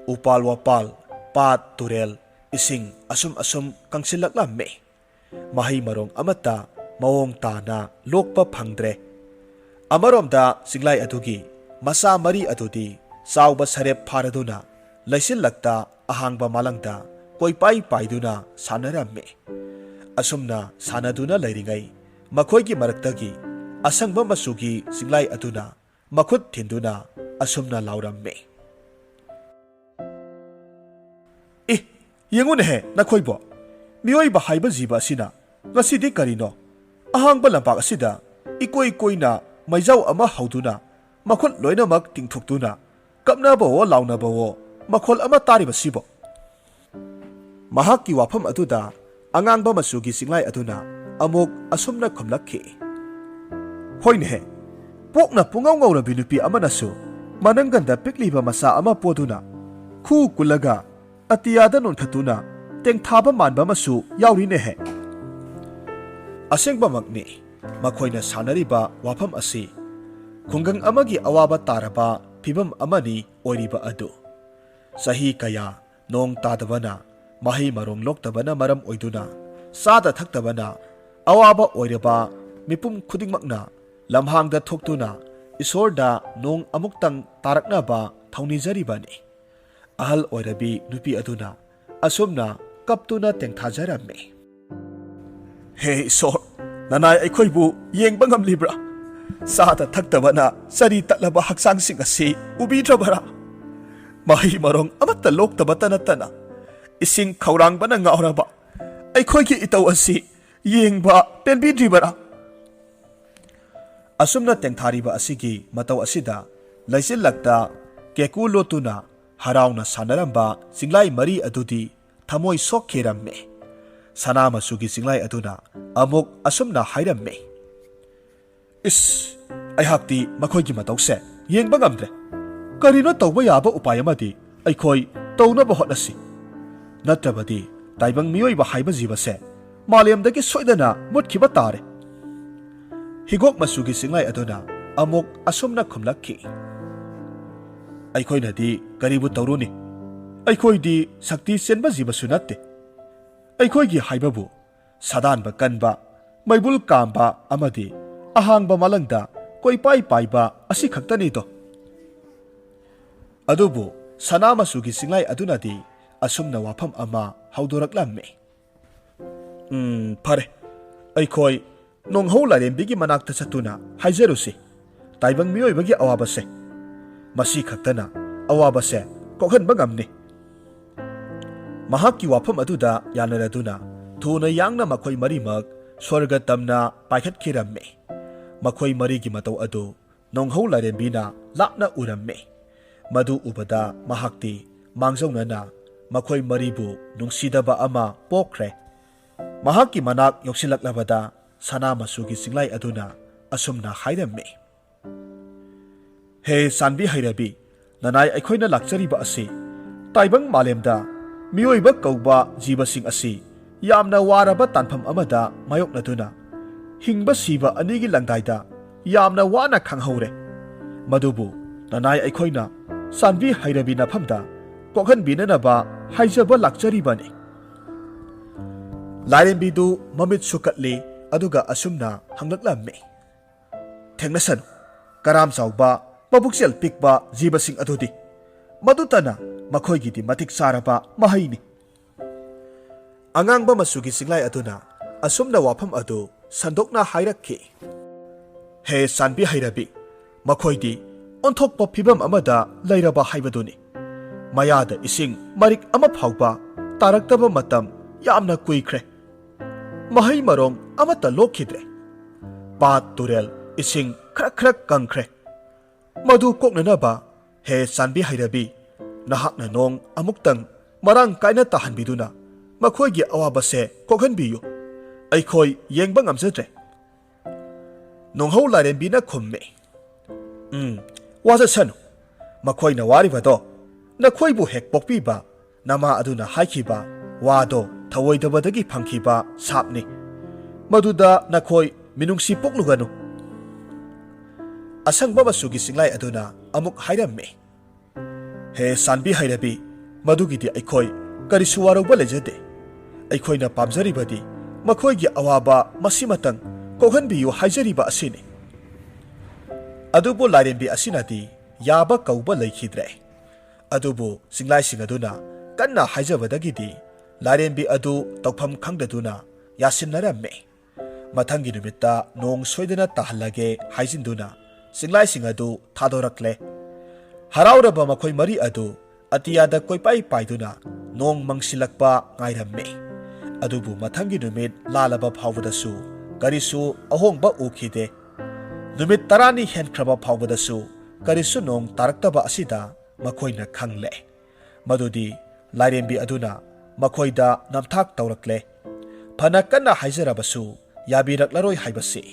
ꯎꯄꯥꯜ ꯋꯥꯄꯥꯜ, ꯄꯥꯠ ꯇꯨꯔꯦꯜ, ꯏꯁꯤꯡ ꯑꯁꯨꯝ ꯑꯁꯨꯝ ꯀꯪꯁꯤꯜꯂꯛꯂꯝꯃꯤ꯫ ꯃꯍꯩ ꯃꯔꯣꯡ ꯑꯃꯠꯇ ꯃꯑꯣꯡ ꯇꯥꯅ ꯂꯣꯛꯄ ꯐꯪꯗ꯭ꯔꯦ꯫ ꯑꯃꯔꯣꯝꯗ ꯆꯤꯡꯂꯥꯏ ꯑꯗꯨꯒꯤ ꯃꯆꯥ ꯃꯔꯤ ꯑꯗꯨꯗꯤ ꯆꯥꯎꯕ ꯁꯔꯦꯞ ꯐꯥꯔꯗꯨꯅ ꯂꯩꯆꯤꯜꯂꯛꯇ ꯑꯍꯥꯡꯕ ꯃꯥꯂꯪꯗ ꯀꯣꯏꯄꯥꯏ ꯄꯥꯏꯗꯨꯅ ꯁꯥꯟꯅꯔꯝꯃꯤ꯫ ꯑꯁꯨꯝꯅ ꯁꯥꯟꯅꯗꯨꯅ ꯂꯩꯔꯤꯉꯩ ꯃꯈꯣꯏꯒꯤ ꯃꯔꯛꯇꯒꯤ ꯑꯁꯪꯕ ꯃꯆꯨꯒꯤ ꯆꯤꯡꯂꯥꯏ ꯑꯗꯨꯅ ꯃꯈꯨꯠ ꯊꯤꯟꯗꯨꯅ ꯑꯁꯨꯝꯅ ꯂꯥꯎꯔꯝꯃꯤ꯫ "ꯏ, ꯌꯦꯡꯉꯨꯅꯦꯍꯦ ꯅꯈꯣꯏꯕꯣ, ꯃꯤꯑꯣꯏꯕ ꯍꯥꯏꯕ ꯖꯤꯕ ꯑꯁꯤꯅ ꯉꯁꯤꯗꯤ ꯀꯔꯤꯅꯣ? ꯑꯍꯥꯡꯕ ꯂꯝꯄꯥꯛ ꯑꯁꯤꯗ ꯏꯀꯣꯏ ꯀꯣꯏꯅ ꯃꯩꯖꯥꯎ ꯑꯃ ꯍꯧꯗꯨꯅ ꯃꯈꯨꯠ ꯂꯣꯏꯅꯃꯛ ꯇꯤꯡꯊꯣꯛꯇꯨꯅ ꯀꯞꯅꯕꯋꯣ ꯂꯥꯎꯅꯕꯋꯣ ꯃꯈꯣꯜ ꯑꯃ ꯇꯥꯔꯤꯕꯁꯤꯕꯣ?" ꯃꯍꯥꯛꯀꯤ ꯋꯥꯐꯝ ꯑꯗꯨꯗ ꯑꯉꯥꯡꯕ ꯃꯆꯨꯒꯤ ꯆꯤꯡꯂꯥꯏ ꯑꯗꯨꯅ ꯑꯃꯨꯛ ꯑꯁꯨꯝꯅ ꯈꯨꯝꯂꯛꯈꯤ, "ꯍꯣꯏꯅꯦꯍꯦ, ꯄꯣꯛꯅ ꯄꯨꯡꯉꯧ ꯉꯧꯔꯕꯤ ꯅꯨꯄꯤ ꯑꯃꯅꯁꯨ ꯃꯅꯪꯒꯟꯗ ꯄꯤꯛꯂꯤꯕ ꯃꯆꯥ ꯑꯃ ꯄꯣꯗꯨꯅ ꯈꯨ ꯀꯨꯜꯂꯒ ꯑꯇꯤꯌꯥꯗ ꯅꯣꯟꯈꯠꯇꯨꯅ ꯇꯦꯡꯊꯥꯕ ꯃꯥꯟꯕ ꯑꯃꯁꯨ ꯌꯥꯎꯔꯤꯅꯦꯍꯦ꯫" ꯑꯁꯦꯡꯕꯃꯛꯅꯤ, ꯃꯈꯣꯏꯅ ꯁꯥꯟꯅꯔꯤꯕ ꯋꯥꯐꯝ ꯑꯁꯤ ꯈꯨꯡꯒꯪ ꯑꯃꯒꯤ ꯑꯋꯥꯕ ꯇꯥꯔꯕ ꯐꯤꯚꯝ ꯑꯃꯅꯤ ꯑꯣꯏꯔꯤꯕ ꯑꯗꯨ꯫ ꯆꯍꯤ ꯀꯌꯥ ꯅꯣꯡ ꯇꯥꯗꯕꯅ, ꯃꯍꯩ ꯃꯔꯣꯡ ꯂꯣꯛꯇꯕꯅ ꯃꯔꯝ ꯑꯣꯏꯗꯨꯅ ꯆꯥꯗ ꯊꯛꯇꯕꯅ ꯑꯋꯥꯕ ꯑꯣꯏꯔꯕ ꯃꯤꯄꯨꯝ ꯈꯨꯗꯤꯡꯃꯛꯅ ꯂꯝꯍꯥꯡꯗ ꯊꯣꯛꯇꯨꯅ ꯏꯁꯣꯔꯗ ꯅꯣꯡ ꯑꯃꯨꯛꯇꯪ ꯇꯥꯔꯛꯅꯕ ꯊꯧꯅꯤꯖꯔꯤꯕꯅꯤ꯫ ꯑꯍꯜ ꯑꯣꯏꯔꯕꯤ ꯅꯨꯄꯤ ꯑꯗꯨꯅ ꯑꯁꯨꯝꯅ ꯀꯞꯇꯨꯅ ꯇꯦꯡꯊꯥꯖꯔꯝꯃꯤ꯫ "ꯍꯦ ꯏꯁꯣꯔ, ꯅꯅꯥꯏ ꯑꯩꯈꯣꯏꯕꯨ ꯌꯦꯡꯕ ꯉꯝꯂꯤꯕ꯭ꯔꯥ? ꯆꯥꯗ ꯊꯛꯇꯕꯅ ꯆꯔꯤ ꯇꯠꯂꯕ ꯍꯛꯆꯥꯡꯁꯤꯡ ꯑꯁꯤ ꯎꯕꯤꯗ꯭ꯔꯕꯔꯥ? ꯃꯍꯩ ꯃꯔꯣꯡ ꯑꯃꯠꯇ ꯂꯣꯛꯇꯕꯇ ꯅꯠꯇꯅ ꯏꯁꯤꯡ ꯈꯧꯔꯥꯡꯕꯅ ꯉꯥꯎꯔꯕ ꯑꯩꯈꯣꯏꯒꯤ ꯏꯇꯧ ꯑꯁꯤ ꯌꯦꯡꯕ ꯄꯦꯟꯕꯤꯗ꯭ꯔꯤꯕꯔꯥ?" ꯑꯁꯨꯝꯅ ꯇꯦꯡꯊꯥꯔꯤꯕ ꯑꯁꯤꯒꯤ ꯃꯇꯧ ꯑꯁꯤꯗ ꯂꯩꯆꯤꯜꯂꯛꯇ ꯀꯦꯀꯨ ꯂꯣꯠꯇꯨꯅ ꯍꯔꯥꯎꯅ ꯁꯥꯟꯅꯔꯝꯕ ꯆꯤꯡꯂꯥꯏ ꯃꯔꯤ ꯑꯗꯨꯗꯤ ꯊꯃꯣꯏ ꯁꯣꯛꯈꯤꯔꯝꯃꯤ꯫ ꯁꯅꯥ ꯃꯆꯨꯒꯤ ꯆꯤꯡꯂꯥꯏ ꯑꯗꯨꯅ ꯑꯃꯨꯛ ꯑꯁꯨꯝꯅ ꯍꯥꯏꯔꯝꯃꯤ, "ꯏꯁ, ꯑꯩꯍꯥꯛꯇꯤ ꯃꯈꯣꯏꯒꯤ ꯃꯇꯧꯁꯦ ꯌꯦꯡꯕ ꯉꯝꯗ꯭ꯔꯦ꯫ ꯀꯔꯤꯅꯣ ꯇꯧꯕ ꯌꯥꯕ ꯎꯄꯥꯏ ꯑꯃꯗꯤ ꯑꯩꯈꯣꯏ ꯇꯧꯅꯕ ꯍꯣꯠꯅꯁꯤ꯫ ꯅꯠꯇ꯭ꯔꯕꯗꯤ ꯇꯥꯏꯕꯪ ꯃꯤꯑꯣꯏꯕ ꯍꯥꯏꯕ ꯖꯤꯕꯁꯦ ꯃꯥꯂꯦꯝꯗꯒꯤ ꯁꯣꯏꯗꯅ ꯃꯨꯠꯈꯤꯕ ꯇꯥꯔꯦ꯫" ꯍꯤꯒꯣꯛ ꯃꯆꯨꯒꯤ ꯆꯤꯡꯂꯥꯏ ꯑꯗꯨꯅ ꯑꯃꯨꯛ ꯑꯁꯨꯝꯅ ꯈꯨꯝꯂꯛꯈꯤ, "ꯑꯩꯈꯣꯏꯅꯗꯤ ꯀꯔꯤꯕꯨ ꯇꯧꯔꯨꯅꯤ? ꯑꯩꯈꯣꯏꯗꯤ ꯁꯛꯇꯤ ꯆꯦꯟꯕ ꯖꯤꯕꯁꯨ ꯅꯠꯇꯦ꯫ ꯑꯩꯈꯣꯏꯒꯤ ꯍꯥꯏꯕꯕꯨ ꯁꯥꯗꯥꯟꯕ ꯀꯟꯕ, ꯃꯩꯕꯨꯜ ꯀꯥꯝꯕ ꯑꯃꯗꯤ ꯑꯍꯥꯡꯕ ꯃꯥꯂꯪꯗ ꯀꯣꯏꯄꯥꯏ ꯄꯥꯏꯕ ꯑꯁꯤ ꯈꯛꯇꯅꯤꯗꯣ꯫" ꯑꯗꯨꯕꯨ ꯁꯅꯥ ꯃꯆꯨꯒꯤ ꯆꯤꯡꯂꯥꯏ ꯑꯗꯨꯅꯗꯤ ꯑꯁꯨꯝꯅ ꯋꯥꯐꯝ ꯑꯃ ꯍꯧꯗꯣꯔꯛꯂꯝꯃꯤ, "ꯎꯝ, ꯐꯔꯦ, ꯑꯩꯈꯣꯏ ꯅꯣꯡꯍꯧ ꯂꯥꯏꯔꯦꯝꯕꯤꯒꯤ ꯃꯅꯥꯛꯇ ꯆꯠꯇꯨꯅ ꯍꯥꯏꯖꯔꯨꯁꯤ, ꯇꯥꯏꯕꯪ ꯃꯤꯑꯣꯏꯕꯒꯤ ꯑꯋꯥꯕꯁꯦ꯫ ꯃꯁꯤ ꯈꯛꯇꯅ ꯑꯋꯥꯕꯁꯦ ꯀꯣꯛꯍꯟꯕ ꯉꯝꯅꯤ꯫" ꯃꯍꯥꯛꯀꯤ ꯋꯥꯐꯝ ꯑꯗꯨꯗ ꯌꯥꯅꯔꯗꯨꯅ ꯊꯨꯅ ꯌꯥꯡꯅ ꯃꯈꯣꯏ ꯃꯔꯤꯃꯛ ꯁ꯭ꯋꯔꯒ ꯇꯝꯅ ꯄꯥꯏꯈꯠꯈꯤꯔꯝꯃꯤ꯫ ꯃꯈꯣꯏ ꯃꯔꯤꯒꯤ ꯃꯇꯧ ꯑꯗꯨ ꯅꯣꯡꯍꯧ ꯂꯥꯏꯔꯦꯝꯕꯤꯅ ꯂꯥꯞꯅ ꯎꯔꯝꯃꯤ꯫ ꯃꯗꯨ ꯎꯕꯗ ꯃꯍꯥꯛꯇꯤ ꯃꯥꯡꯖꯧꯅꯅ ꯃꯈꯣꯏ ꯃꯔꯤꯕꯨ ꯅꯨꯡꯁꯤꯗꯕ ꯑꯃ ꯄꯣꯛꯈ꯭ꯔꯦ꯫ ꯃꯍꯥꯛꯀꯤ ꯃꯅꯥꯛ ꯌꯧꯁꯤꯜꯂꯛꯂꯕꯗ ꯁꯅꯥ ꯃꯆꯨꯒꯤ ꯆꯤꯡꯂꯥꯏ ꯑꯗꯨꯅ ꯑꯁꯨꯝꯅ ꯍꯥꯏꯔꯝꯃꯤ, "ꯍꯦ ꯆꯥꯟꯕꯤ ꯍꯩꯔꯕꯤ, ꯅꯅꯥꯏ ꯑꯩꯈꯣꯏꯅ ꯂꯥꯛꯆꯔꯤꯕ ꯑꯁꯤ ꯇꯥꯏꯕꯪ ꯃꯥꯂꯦꯝꯗ ꯃꯤꯑꯣꯏꯕ ꯀꯧꯕ ꯖꯤꯕꯁꯤꯡ ꯑꯁꯤ ꯌꯥꯝꯅ ꯋꯥꯔꯕ ꯇꯥꯟꯐꯝ ꯑꯃꯗ ꯃꯥꯌꯣꯛꯅꯗꯨꯅ ꯍꯤꯡꯕ ꯁꯤꯕ ꯑꯅꯤꯒꯤ ꯂꯪꯗꯥꯏꯗ ꯌꯥꯝꯅ ꯋꯥꯅ ꯈꯥꯡꯍꯧꯔꯦ꯫ ꯃꯗꯨꯕꯨ ꯅꯅꯥꯏ ꯑꯩꯈꯣꯏꯅ ꯆꯥꯟꯕꯤ ꯍꯩꯔꯕꯤ ꯅꯐꯝꯗ ꯀꯣꯛꯍꯟꯕꯤꯅꯅꯕ ꯍꯥꯏꯖꯕ ꯂꯥꯛꯆꯔꯤꯕꯅꯤ꯫" ꯂꯥꯏꯔꯦꯝꯕꯤꯗꯨ ꯃꯃꯤꯠ ꯁꯨꯀꯠꯂꯤ, ꯑꯗꯨꯒ ꯑꯁꯨꯝꯅ ꯍꯪꯂꯛꯂꯝꯃꯤ, "ꯊꯦꯡꯅꯁꯅꯨ, ꯀꯔꯥꯝ ꯆꯥꯎꯕ, ꯃꯕꯨꯛꯆꯦꯜ ꯄꯤꯛꯄ ꯖꯤꯕꯁꯤꯡ ꯑꯗꯨꯗꯤ꯫ ꯃꯗꯨꯇꯅ ꯃꯈꯣꯏꯒꯤꯗꯤ ꯃꯇꯤꯛ ꯆꯥꯔꯕ ꯃꯍꯩꯅꯤ"꯫ ꯑꯉꯥꯡꯕ ꯃꯆꯨꯒꯤ ꯆꯤꯡꯂꯥꯏ ꯑꯗꯨꯅ ꯑꯁꯨꯝꯅ ꯋꯥꯐꯝ ꯑꯗꯨ ꯁꯟꯗꯣꯛꯅ ꯍꯥꯏꯔꯛꯈꯤ, "ꯍꯦ ꯆꯥꯟꯕꯤ ꯍꯩꯔꯕꯤ, ꯃꯈꯣꯏꯗꯤ ꯑꯣꯟꯊꯣꯛꯄ ꯐꯤꯕꯝ ꯑꯃꯗ ꯂꯩꯔꯕ ꯍꯥꯏꯕꯗꯨꯅꯤ꯫ ꯃꯌꯥꯗ ꯏꯁꯤꯡ ꯃꯔꯤꯛ ꯑꯃ ꯐꯥꯎꯕ ꯇꯥꯔꯛꯇꯕ ꯃꯇꯝ ꯌꯥꯝꯅ ꯀꯨꯏꯈ꯭ꯔꯦ꯫ ꯃꯍꯩ ꯃꯔꯣꯡ ꯑꯃꯠꯇ ꯂꯣꯛꯈꯤꯗ꯭ꯔꯦ꯫ ꯄꯥꯠ ꯇꯨꯔꯦꯜ ꯏꯁꯤꯡ ꯈꯔ ꯈꯔ ꯀꯪꯈ꯭ꯔꯦ꯫ ꯃꯗꯨ ꯀꯣꯛꯅꯅꯕ, ꯍꯦ ꯆꯥꯟꯕꯤ ꯍꯩꯔꯕꯤ, ꯅꯍꯥꯛꯅ ꯅꯣꯡ ꯑꯃꯨꯛꯇꯪ ꯃꯔꯥꯡ ꯀꯥꯏꯅ ꯇꯥꯍꯟꯕꯤꯗꯨꯅ ꯃꯈꯣꯏꯒꯤ ꯑꯋꯥꯕꯁꯦ ꯀꯣꯛꯍꯟꯕꯤꯌꯨ꯫ ꯑꯩꯈꯣꯏ ꯌꯦꯡꯕ ꯉꯝꯖꯗ꯭ꯔꯦ"꯫ ꯅꯣꯡꯍꯧ ꯂꯥꯏꯔꯦꯝꯕꯤꯅ ꯈꯨꯝꯃꯤ, "ꯎꯝ, ꯋꯥꯖꯁꯅꯨ꯫ ꯃꯈꯣꯏꯅ ꯋꯥꯔꯤꯕꯗꯣ ꯅꯈꯣꯏꯕꯨ ꯍꯦꯛ ꯄꯣꯛꯄꯤꯕ ꯅꯃꯥ ꯑꯗꯨꯅ ꯍꯥꯏꯈꯤꯕ ꯋꯥꯗꯣ ꯊꯧꯑꯣꯏꯗꯕꯗꯒꯤ ꯐꯪꯈꯤꯕ ꯁꯥꯞꯅꯤ꯫ ꯃꯗꯨꯗ ꯅꯈꯣꯏ ꯃꯤꯅꯨꯡꯁꯤ ꯄꯣꯛꯂꯨꯒꯅꯨ"꯫ ꯑꯁꯪꯕ ꯃꯆꯨꯒꯤ ꯆꯤꯡꯂꯥꯏ ꯑꯗꯨꯅ ꯑꯃꯨꯛ ꯍꯥꯏꯔꯝꯃꯤ, "ꯍꯦ ꯆꯥꯟꯕꯤ ꯍꯩꯔꯕꯤ, ꯃꯗꯨꯒꯤꯗꯤ ꯑꯩꯈꯣꯏ ꯀꯔꯤꯁꯨ ꯋꯥꯔꯧꯕ ꯂꯩꯖꯗꯦ꯫ ꯑꯩꯈꯣꯏꯅ ꯄꯥꯝꯖꯔꯤꯕꯗꯤ ꯃꯈꯣꯏꯒꯤ ꯑꯋꯥꯕ ꯃꯁꯤꯃꯇꯪ ꯀꯣꯛꯍꯟꯕꯤꯌꯨ ꯍꯥꯏꯖꯔꯤꯕ ꯑꯁꯤꯅꯤ"꯫ ꯑꯗꯨꯕꯨ ꯂꯥꯏꯔꯦꯝꯕꯤ ꯑꯁꯤꯅꯗꯤ ꯌꯥꯕ ꯀꯧꯕ ꯂꯩꯈꯤꯗ꯭ꯔꯦ꯫ ꯑꯗꯨꯕꯨ ꯆꯤꯡꯂꯥꯏꯁꯤꯡ ꯑꯗꯨꯅ ꯀꯟꯅ ꯍꯥꯏꯖꯕꯗꯒꯤꯗꯤ ꯂꯥꯏꯔꯦꯝꯕꯤ ꯑꯗꯨ ꯇꯧꯐꯝ ꯈꯪꯗꯗꯨꯅ ꯌꯥꯁꯤꯟꯅꯔꯝꯃꯤ꯫ ꯃꯊꯪꯒꯤ ꯅꯨꯃꯤꯠꯇ ꯅꯣꯡ ꯁꯣꯏꯗꯅ ꯇꯥꯍꯜꯂꯒꯦ ꯍꯥꯏꯖꯤꯟꯗꯨꯅ ꯆꯤꯡꯂꯥꯏꯁꯤꯡ ꯑꯗꯨ ꯊꯥꯗꯣꯔꯛꯂꯦ꯫ ꯍꯔꯥꯎꯔꯕ ꯃꯈꯣꯏ ꯃꯔꯤ ꯑꯗꯨ ꯑꯇꯤꯌꯥꯗ ꯀꯣꯏꯄꯥꯏ ꯄꯥꯏꯗꯨꯅ ꯅꯣꯡ ꯃꯪꯁꯤꯜꯂꯛꯄ ꯉꯥꯏꯔꯝꯃꯤ꯫ ꯑꯗꯨꯕꯨ ꯃꯊꯪꯒꯤ ꯅꯨꯃꯤꯠ ꯂꯥꯜꯂꯕ ꯐꯥꯎꯕꯗꯁꯨ ꯀꯔꯤꯁꯨ ꯑꯍꯣꯡꯕ ꯎꯈꯤꯗꯦ꯫ ꯅꯨꯃꯤꯠ ꯇꯔꯥꯅꯤ ꯍꯦꯟꯈ꯭ꯔꯕ ꯐꯥꯎꯕꯗꯁꯨ ꯀꯔꯤꯁꯨ ꯅꯣꯡ ꯇꯥꯔꯛꯇꯕ ꯑꯁꯤꯗ ꯃꯈꯣꯏꯅ ꯈꯪꯂꯦ ꯃꯗꯨꯗꯤ ꯂꯥꯏꯔꯦꯝꯕꯤ ꯑꯗꯨꯅ ꯃꯈꯣꯏꯗ ꯅꯝꯊꯥꯛ ꯇꯧꯔꯛꯂꯦ꯫ ꯐꯅ ꯀꯟꯅ ꯍꯥꯏꯖꯔꯕꯁꯨ ꯌꯥꯕꯤꯔꯛꯂꯔꯣꯏ ꯍꯥꯏꯕꯁꯤ꯫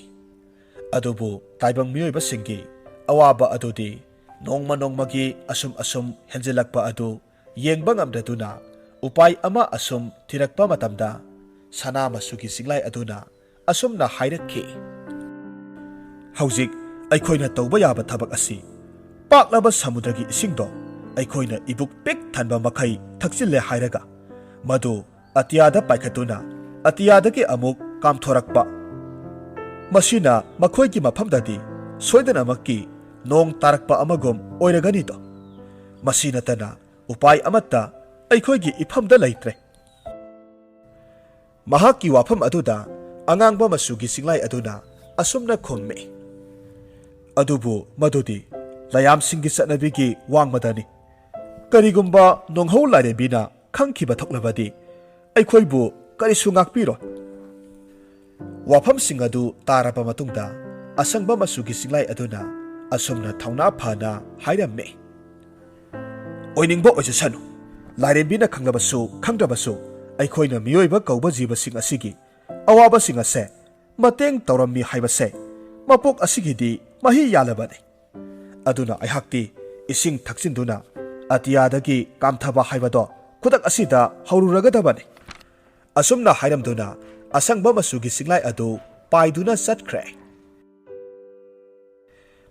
ꯑꯗꯨꯕꯨ ꯇꯥꯏꯕꯪ ꯃꯤꯑꯣꯏꯕꯁꯤꯡꯒꯤ ꯑꯋꯥꯕ ꯑꯗꯨꯗꯤ ꯅꯣꯡꯃ ꯅꯣꯡꯃꯒꯤ ꯑꯁꯨꯝ ꯑꯁꯨꯝ ꯍꯦꯟꯖꯤꯜꯂꯛꯄ ꯑꯗꯨ ꯌꯦꯡꯕ ꯉꯝꯗꯗꯨꯅ ꯎꯄꯥꯏ ꯑꯃ ꯑꯁꯨꯝ ꯊꯤꯔꯛꯄ ꯃꯇꯝꯗ ꯁꯅꯥ ꯃꯆꯨꯒꯤ ꯆꯤꯡꯂꯥꯏ ꯑꯗꯨꯅ ꯑꯁꯨꯝꯅ ꯍꯥꯏꯔꯛꯈꯤ, "ꯍꯧꯖꯤꯛ ꯑꯩꯈꯣꯏꯅ ꯇꯧꯕ ꯌꯥꯕ ꯊꯕꯛ ꯑꯁꯤ ꯄꯥꯛꯂꯕ ꯁꯃꯨꯗ꯭ꯔꯒꯤ ꯏꯁꯤꯡꯗꯣ ꯑꯩꯈꯣꯏꯅ ꯏꯕꯨꯛ ꯄꯤꯛ ꯊꯟꯕ ꯃꯈꯩ ꯊꯛꯆꯤꯜꯂꯦ ꯍꯥꯏꯔꯒ ꯃꯗꯨ ꯑꯇꯤꯌꯥꯗ ꯄꯥꯏꯈꯠꯇꯨꯅ ꯑꯇꯤꯌꯥꯗꯒꯤ ꯑꯃꯨꯛ ꯀꯥꯝꯊꯣꯔꯛꯄ꯫ ꯃꯁꯤꯅ ꯃꯈꯣꯏꯒꯤ ꯃꯐꯝꯗꯗꯤ ꯁꯣꯏꯗꯅꯃꯛꯀꯤ ꯅꯣꯡ ꯇꯥꯔꯛꯄ ꯑꯃꯒꯨꯝ ꯑꯣꯏꯔꯒꯅꯤꯗꯣ꯫ ꯃꯁꯤ ꯅꯠꯇꯅ ꯎꯄꯥꯏ ꯑꯃꯠꯇ ꯑꯩꯈꯣꯏꯒꯤ ꯏꯐꯝꯗ ꯂꯩꯇ꯭ꯔꯦ꯫ ꯃꯍꯥꯛꯀꯤ ꯋꯥꯐꯝ ꯑꯗꯨꯗ ꯑꯉꯥꯡꯕ ꯃꯆꯨꯒꯤ ꯆꯤꯡꯂꯥꯏ ꯑꯗꯨꯅ ꯑꯁꯨꯝꯅ ꯈꯨꯝꯃꯤ, "ꯑꯗꯨꯕꯨ ꯃꯗꯨꯗꯤ ꯂꯌꯥꯝꯁꯤꯡꯒꯤ ꯆꯠꯅꯕꯤꯒꯤ ꯋꯥꯡꯃꯗꯅꯤ꯫ ꯀꯔꯤꯒꯨꯝꯕ ꯅꯣꯡꯍꯧ ꯂꯥꯏꯔꯦꯝꯕꯤꯅ ꯈꯪꯈꯤꯕ ꯊꯣꯛꯂꯕꯗꯤ ꯑꯩꯈꯣꯏꯕꯨ ꯀꯔꯤꯁꯨ ꯉꯥꯛꯄꯤꯔꯣꯏ"꯫ ꯋꯥꯐꯝꯁꯤꯡ ꯑꯗꯨ ꯇꯥꯔꯕ ꯃꯇꯨꯡꯗ ꯑꯁꯪꯕ ꯃꯆꯨꯒꯤ ꯆꯤꯡꯂꯥꯏ ꯑꯗꯨꯅ ꯑꯁꯨꯝꯅ ꯊꯧꯅꯥ ꯐꯅ ꯍꯥꯏꯔꯝꯃꯤ, "ꯑꯣꯏꯅꯤꯡꯕ ꯑꯣꯏꯖꯁꯅꯨ꯫ ꯂꯥꯏꯔꯦꯝꯕꯤꯅ ꯈꯪꯂꯕꯁꯨ ꯈꯪꯗ꯭ꯔꯕꯁꯨ ꯑꯩꯈꯣꯏꯅ ꯃꯤꯑꯣꯏꯕ ꯀꯧꯕ ꯖꯤꯕꯁꯤꯡ ꯑꯁꯤꯒꯤ ꯑꯋꯥꯕꯁꯤꯡ ꯑꯁꯦ ꯃꯇꯦꯡ ꯇꯧꯔꯝꯃꯤ ꯍꯥꯏꯕꯁꯦ ꯃꯄꯣꯛ ꯑꯁꯤꯒꯤꯗꯤ ꯃꯍꯩ ꯌꯥꯜꯂꯕꯅꯤ꯫ ꯑꯗꯨꯅ ꯑꯩꯍꯥꯛꯇꯤ ꯏꯁꯤꯡ ꯊꯛꯆꯤꯟꯗꯨꯅ ꯑꯇꯤꯌꯥꯗꯒꯤ ꯀꯥꯝꯊꯕ ꯍꯥꯏꯕꯗꯣ ꯈꯨꯗꯛ ꯑꯁꯤꯗ ꯍꯧꯔꯨꯔꯒꯗꯕꯅꯤ"꯫ ꯑꯁꯨꯝꯅ ꯍꯥꯏꯔꯝꯗꯨꯅ ꯑꯁꯪꯕ ꯃꯆꯨꯒꯤ ꯆꯤꯡꯂꯥꯏ ꯑꯗꯨ ꯄꯥꯏꯗꯨꯅ ꯆꯠꯈ꯭ꯔꯦ꯫